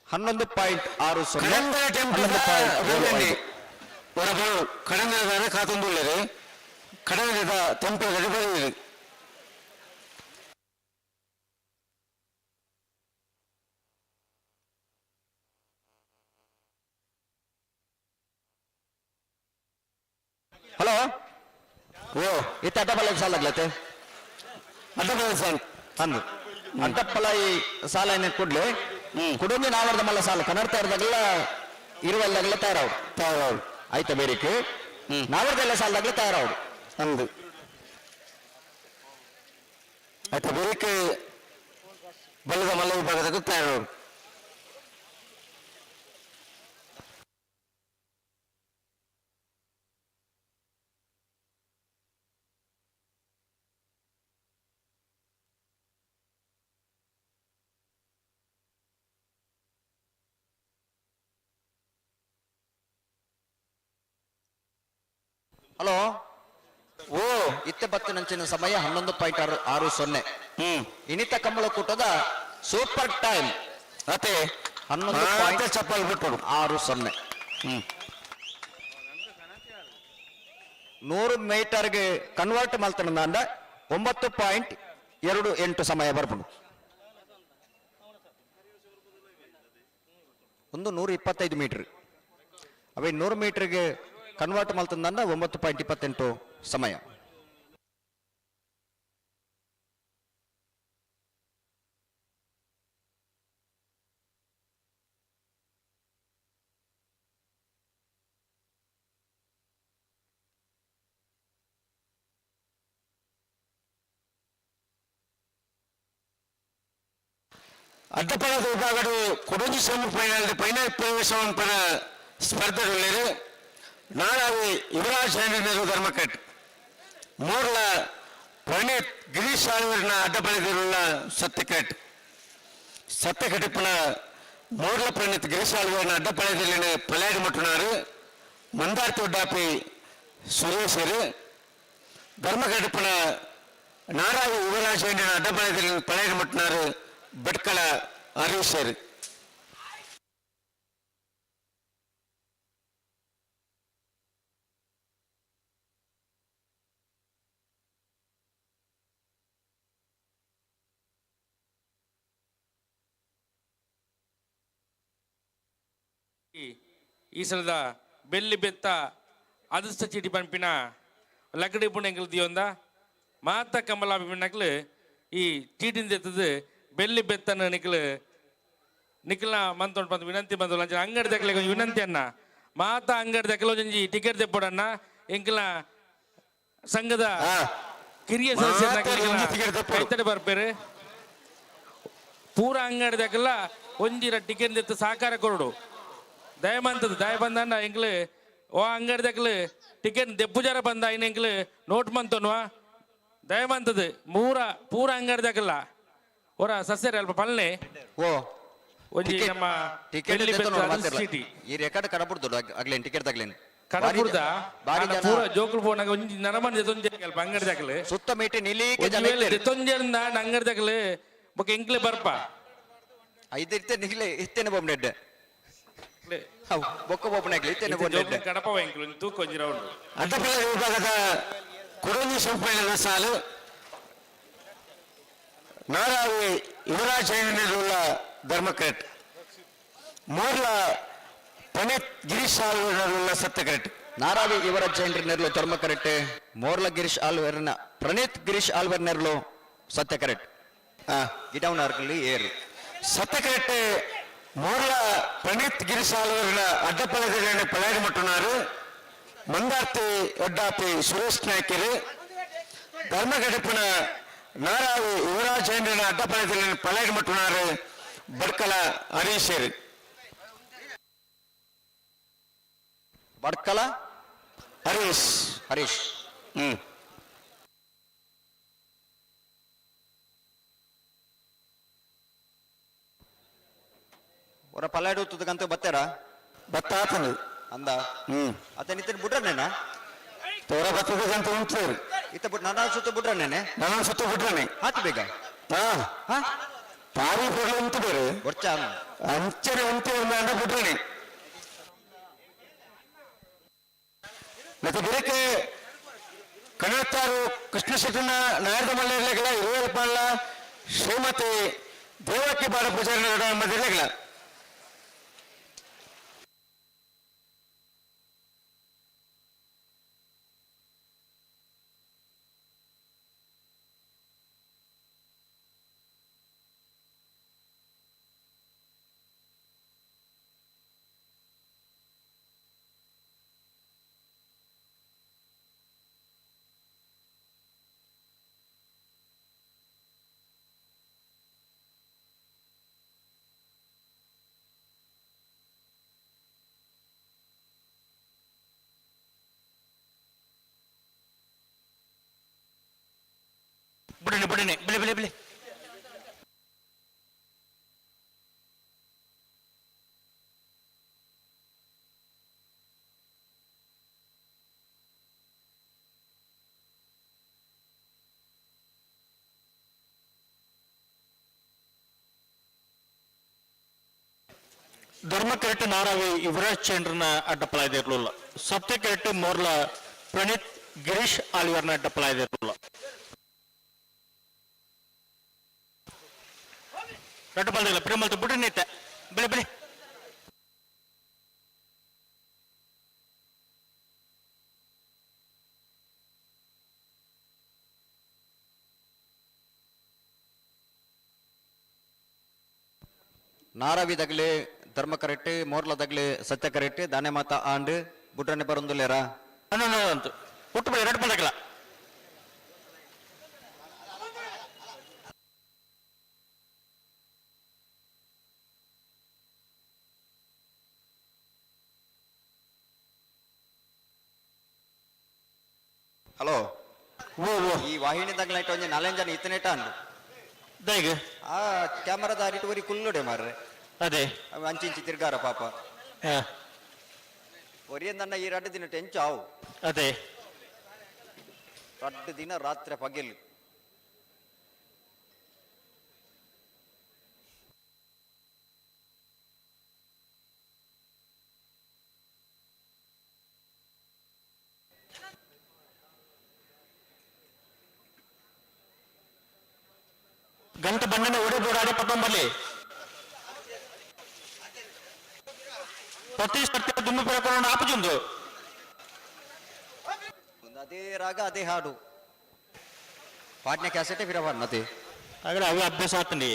ಹನ್ನೊಂದು ಪಾಯಿಂಟ್ ಆರು ಸೊನ್ನೆ ಕಡಂಗದ ಕಾತೊಂದುಳ್ಳರು ಕಡಂಗದ ತಂಪು ಬರೆದಿದೆ. ಹಲೋ ಓ ಇತ್ತ ಅಡ್ಡಪಲ್ಲ ಸಾಲ ಆಗ್ಲತ್ತೆ ಅಡ್ಡಪಲ್ಲ ಸಾಲ ಅಂದು ಅಡ್ಡಪ್ಪಲ ಈ ಸಾಲ ಏನೇ ಕೂಡ್ಲೆ ಕುಡೊಂದು ನಾವರ್ದ ಮಲ್ಲ ಸಾಲ ಕನ್ನಡ ತಯಾರದಾಗಲ್ಲ ಇರುವಲ್ದಾಗಲ್ಲ ತಯಾರವ್ರು ತಯಾರವ್ರು ಆಯ್ತಾ ಬೇರಿಕೆ ನಾವರ್ದೆಲ್ಲ ಸಾಲದಾಗಲೇ ತಯಾರವ್ರು ಅಂದು ಆಯ್ತಾ ಬೇರಿಕೆ ಬಲ್ಲದ ಮಲ್ಲ ವಿಭಾಗದಾಗ ತಯಾರವ್ರು. ಹಲೋ ಓ ಇತ್ತೆ ಬತ್ತಿನಂಚಿನ ಸಮಯ 11.60. ಇನಿತ ಕಂಬಳ ಕೂಟದ ಸೂಪರ್ ಟೈಮ್ ಅತ್ತೆ 11 ಚಪ್ಪಲ್ ಬಿಟ್ಟು 60. 100 ಮೀಟರ್ಗೆ ಕನ್ವರ್ಟ್ ಮಾಡ್ತಾನ 9.28 ಸಮಯ ಬರ್ಬೋದು. ಒಂದು 125 ಮೀಟರ್ ಅವೇ 100 ಮೀಟರ್ಗೆ ಕನ್ವರ್ಟ್ ಮಾಡ್ತಂದ 9.28 ಸಮಯ. ಅಡ್ಡಪದ ವಿಭಾಗದ ಕೊಡಗು ಸೆಮಿಫೈನಲ್ ಫೈನಲ್ ಪ್ರವೇಶವನ್ನು ಸ್ಪರ್ಧೆಗಳಿರು ನಾಳಾವಿ ಯುವರಾಜ್ ಹೆಂಡಿನರು ಧರ್ಮಕಟ್ ಮೂರ್ಲ ಪ್ರಣೀತ್ ಗಿರೀಶ್ ಆಳ್ವರ್ನ ಅಡ್ಡಪಡೆದಿರುವ ಸತ್ಯಕಟ್ ಸತ್ಯಕಟಿಪ್ಪನ ಮೂರ್ಲ ಪ್ರಣೀತ್ ಗಿರೀಶ್ ಆಳ್ವರ್ನ ಅಡ್ಡಪಡೆದಿಲ್ಲಿನ ಪಲ್ಯಾಡಿ ಮುಟ್ಟುನಾರು ಮಂದಾರ್ತಿ ಉಡ್ಡಾಪಿ ಸುರೇಶರು ಧರ್ಮಕಟಿಪ್ಪನ ನಾರಾವಿ ಯುವರಾಜ್ ಹೆಂಡಿನ ಅಡ್ಡಪಡೆದಿಲ್ಲಿನ ಪಲ್ಯಾಡಿ ಮುಟ್ಟುನಾರು ಭಟ್ಕಳ ಹರೀಶರು. ಈ ಸಲದ ಬೆಳ್ಳಿ ಬೆತ್ತ ಅದೃಷ್ಟ ಚೀಟಿ ಪಂಪಿನ ಲಕಡಿ ಪುಣ್ಯಂಕಲ್ ದಿಯೊಂದ ಮಾತ ಕಮಲ ಪಿನ್ನಕ್ಲು ಈ ಚೀಟಿನ ಎತ್ತದು ಬೆಳ್ಳಿ ಬೆತ್ತನ ನಿಕ್ಲು ನಿಖಲ್ನ ಮಂತೊಂಡು ಬಂದು ವಿನಂತಿ ಬಂದು ಲಂಚ ಅಂಗಡಿ ದಕ್ಕಲೆ ಕೊಂಚ ವಿನಂತಿ ಅನ್ನ ಮಾತ ಅಂಗಡಿ ದಕ್ಕಲ ಒಂಜಿ ಟಿಕೆಟ್ ತೆಪ್ಪಡಣ್ಣ ಎಂಕಲ್ನ ಸಂಘದ ಕಿರಿಯ ಸದಸ್ಯರ ಕೈತಡೆ ಬರ್ಪೇರು ಪೂರ ಅಂಗಡಿ ದಕ್ಕಲ ಒಂಜಿರ ಟಿಕೆಟ್ ದೆತ್ತು ಸಹಕಾರ ಕೊರಡು ದಯಮಂತದ ದಯ ಬಂದಣ್ಣ ಎಂಕ್ಲು ಓ ಅಂಗಡಿ ದಕ್ಕಲು ಟಿಕೆಟ್ ದೆಪ್ಪುಜಾರ ಬಂದ ಇನ್ನು ಎಂಕ್ಲು ನೋಟ್ ಮಂತನ್ವಾ ದಯಮಂತದ ಮೂರ ಪೂರ ಅಂಗಡಿ ದಕ್ಕಲ್ಲ ಹೊರ ಸಸ್ಯರ ಅಲ್ಪ ಪಲ್ನೆ ಓ ಒಂಜಿ ನಮ್ಮ ಟಿಕೆಟ್ ಚೀಟಿ ಈ ರೆಕಾರ್ಡ್ ಕಡಬುಡ್ದು ಆಗ್ಲೇನ್ ಟಿಕೆಟ್ ತಗ್ಲೇನ್ ಕಡಬುಡ್ದ ಬಾರಿ ಜನ ಪೂರ ಜೋಕುಲು ಪೋನಾಗ ಒಂಜಿ ನರಮನ್ ದೆತ್ತೊಂಜೆ ಅಲ್ಪ ಅಂಗಡಿ ದಕ್ಕಲು ಸುತ್ತ ಮೀಟಿ ನಿಲೀಕೆ ಜನ ಇತ್ತೆರ್. ದೆತ್ತೊಂಜೆಂದ ಅಂಗಡಿ ದಕ್ಕಲು ಬೊಕ ಎಂಕ್ಲೆ ಬರ್ಪ ಐದು ಇತ್ತೆ ನಿಗ್ಲೆ ಇತ್ತೇನೆ ಬೊಮ್ಮನೆಡ್ಡೆ how ಬೊಕ್ಕ ಬೊಪ್ಪನಾಗ್ಲಿ ಇತ್ತೇನೆ ಬೊಮ್ಮನೆಡ್ಡೆ ಕಡಪ ಎಂಕ್ಲು ಒಂಜಿ ತೂಕ ಒಂಜಿ ರೌಂಡ್ ಅಡ್ಡಪಲ್ಲ ವಿಭಾಗದ ಕೊಡಗು ಸೆಮಿಫೈನಲ್ ಸಾಲು ನಾರಾವಿ ಯುವರಾಜ್ ಹೆಂಡಿನರುಳ್ಳ ಧರ್ಮಕರೆಟ್ ಮೂರ್ಲ ಪ್ರಣೀತ್ ಗಿರೀಶ್ ಆಳ್ವರ್ನರುಳ್ಳ ಸತ್ಯಕರೆಟ್ ನಾರಾವಿ ಯುವರಾಜ್ ಜೈನ್ರ ನೆರಳು ಧರ್ಮ ಕರೆಕ್ಟ್ ಮೋರ್ಲ ಗಿರೀಶ್ ಆಲ್ವೇರ್ನ ಪ್ರಣೀತ್ ಗಿರೀಶ್ ಆಲ್ವೇರ್ ನೆರಳು ಸತ್ಯ ಕರೆಕ್ಟ್. ಗಿಡವನಾರ್ಕಲ್ಲಿ ಏರು. ಸತ್ತಕರೆಟ್ಟೆ ಮೋರ್ಲ ಪ್ರಣೀತ್ ಗಿರಿಸಾಲವರಿನ ಅಡ್ಡಪಲದೆಲೆನ್ ಪಲಾಯಡ್ ಮುಟ್ಟುನಾರು. ಮಂದಾರ್ತಿ ಒಡ್ಡಾಪಿ ಸುರೇಶ್ ನಾಯ್ಕರು. ಧರ್ಮಗಡಪಿನ ನಾರಾವಿ ಯುವರಾಜೇಂದ್ರನ ಅಡ್ಡಪಲದೆಲೆನ್ ಪಲಾಯಡ್ ಮುಟ್ಟುನಾರು ಬಡ್ಕಲ ಹರೀಶರು. ಬಡ್ಕಲ ಹರೀಶ್. ಹರೀಶ್. ಹೊರ ಪಲ್ಲಾಡು ಉತ್ತದಕ್ಕಂತ ಬತ್ತಾರ? ಬತ್ತ ಆತನು. ಅಂದ. ಅತ ನಿತ್ಯ ಬಿಟ್ರನೇನ? ತೋರ ಬತ್ತದಕ್ಕಂತ ಉಂಟು. ಇತ್ತ ಬಿಟ್ಟು ನನ್ನ ಸುತ್ತ ಬಿಟ್ರನೇನೆ? ನನ್ನ ಸುತ್ತ ಬಿಟ್ರನೆ. ಆತು ಬೇಗ. ಹಾ ಪಾರಿ ಪೊರ್ಲು ಉಂಟು ಬೇರೆ. ಬೊರ್ಚ. ಅಂಚನೆ ಉಂಟು ಒಂದು ಬಿಟ್ರನೆ. ಮತ್ತೆ ಬಿರಕೆ ಕನ್ನಡತ್ತಾರು ಕೃಷ್ಣ ಶೆಟ್ಟಿನ ನಾಯರದ ಮಲ್ಲೆಗಳ ಇರುವಲ್ಪಾಳ ಶ್ರೀಮತಿ ದೇವಕ್ಕಿ ಬಾರ ಪೂಜಾರಿ ಮಧ್ಯಗಳ. ಬುಡನೆ ಬುಡನೆ ಬಿಳೆ ಬಿಳೆ ಬಿಳೆ. ಧರ್ಮಕೆರೆಟ್ ನಾರಾವಿ ಯುವರಾಜ್ ಚಂದ್ರನ ಅಡ್ಡಪಲಾಯ್ದಿರ್ಲಿಲ್ಲ. ಸತ್ಯಕೆರೆಟ್ ಮೋರ್ಲ ಪ್ರಣೀತ್ ಗಿರೀಶ್ ಆಲಿವರ್ನ ಅಡ್ಡಪಲಾಯ್ದಿರ್ಲಿಲ್ಲ. ರಡ್ಡು ಬಲ್ದಿಲ್ಲ ಪ್ರೇಮಲ್ತ ಬುಡನೈತೆ ಬೆಳೆ ಬೆಳೆ. ನಾರಾವಿ ತಗಲಿ ಧರ್ಮ ಕರೆಕ್ಟ್, ಮೋರ್ಲ ತಗಲಿ ಸತ್ಯ ಕರೆಕ್ಟ್. ದಾನೆ ಮಾತ ಆಂಡ್ ಬುಡ್ರನೆ ಬರೊಂದುಲ್ಲೇರಾ? ಅಂತ ಒಟ್ಟು ಬೆಳೆ ಎರಡು ಬಲ್ದಕ್ಕಿಲ್ಲ. ಹಲೋ, ಈ ವಾಹಿನಿ ತಗಲ ಒಂಜಿ ನಾಲೆಂಜ್ ಜನ ಇತ್ತನೇಟ ಅಂದು. ದೈಗ ಆ ಕ್ಯಾಮರಾದ ಅರಿಟು ಒರಿ ಕುಲ್ಲುಡೆ ಮಾರ್ರೆ. ಅದೇ ಅವು ಅಂಚಿಂಚಿ ತಿರ್ಗಾರ ಪಾಪ. ಒರಿಯಂದನ್ನ ಈ 2 ದಿನ ಟೆಂಚು ಆವು. ಅದೇ 2 ದಿನ ರಾತ್ರಿ ಪಗೆಲ್. ಗಂಟೆ ಬಣ್ಣನೆ ಒಡೆ ಬೋಡಾಡೆ ಪತ್ತೊಂಬಲ್ಲಿ ಪ್ರತಿ ಸರ್ತಿ ದುಮ್ಮು ಪ್ರಕರಣ ಆಪುಜುಂದು. ಅದೇ ರಾಗ ಅದೇ ಹಾಡು ಪಾಟ್ನೆ ಕ್ಯಾಸೆಟೇ ಫಿರವನ್ನತೆ. ಹಾಗಾದ್ರೆ ಅವೇ ಅಭ್ಯಾಸ ಆತಂಡಿ.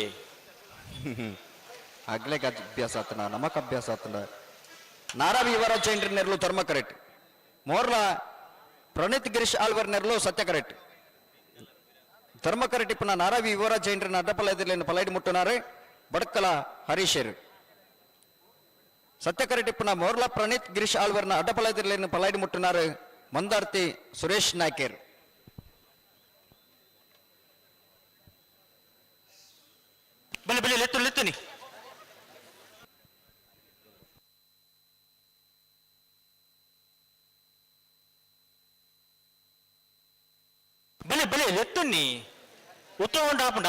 ಅಗ್ಲೇಕ ಅಭ್ಯಾಸ ಆತನ ನಮಕ್ ಅಭ್ಯಾಸ ಆತನ. ನಾರಾವಿ ಯುವರಾಜ್ ಚೈಂಡ್ರಿ ನೆರಳು ಧರ್ಮ ಕರೆಕ್ಟ್, ಮೋರ್ಲ ಪ್ರಣೀತ್ ಗಿರೀಶ್ ಆಲ್ವರ್ ನೆರಳು ಸತ್ಯ ಕರೆಕ್ಟ್. ಧರ್ಮ ಕರೆಕ್ಟ್ ಇಪ್ಪನ ನಾರಾವಿ ಯುವರಾಜ್ ಚೈಂಡ್ರಿನ ಅಡ್ಡಪಲ ಎದುರ್ಲೇನು ಪಲೈಡ್ ಮುಟ್ಟುನಾರೆ ಬಡ್ಕಲ ಹರೀಶರು. ಸತ್ಯ ಕರೆಕ್ಟ್ ಇಪ್ಪನ ಮೋರ್ಲ ಪ್ರಣೀತ್ ಗಿರೀಶ್ ಆಲ್ವರ್ನ ಅಡ್ಡಪಲ ಎದುರ್ಲೇನು ಪಲೈಡ್ ಮುಟ್ಟುನಾರೆ ಮಂದಾರ್ತಿ ಸುರೇಶ್ ನಾಯ್ಕರ್. ಬಲೆ ಬಲೆ ಲೆತ್ತು ಲೆತ್ತುನಿ. ಬಲೆ ಬಲೆ ಲೆತ್ತುನಿ ಉತ್ತಮ ಉಂಟು ಆಪುಂಡ.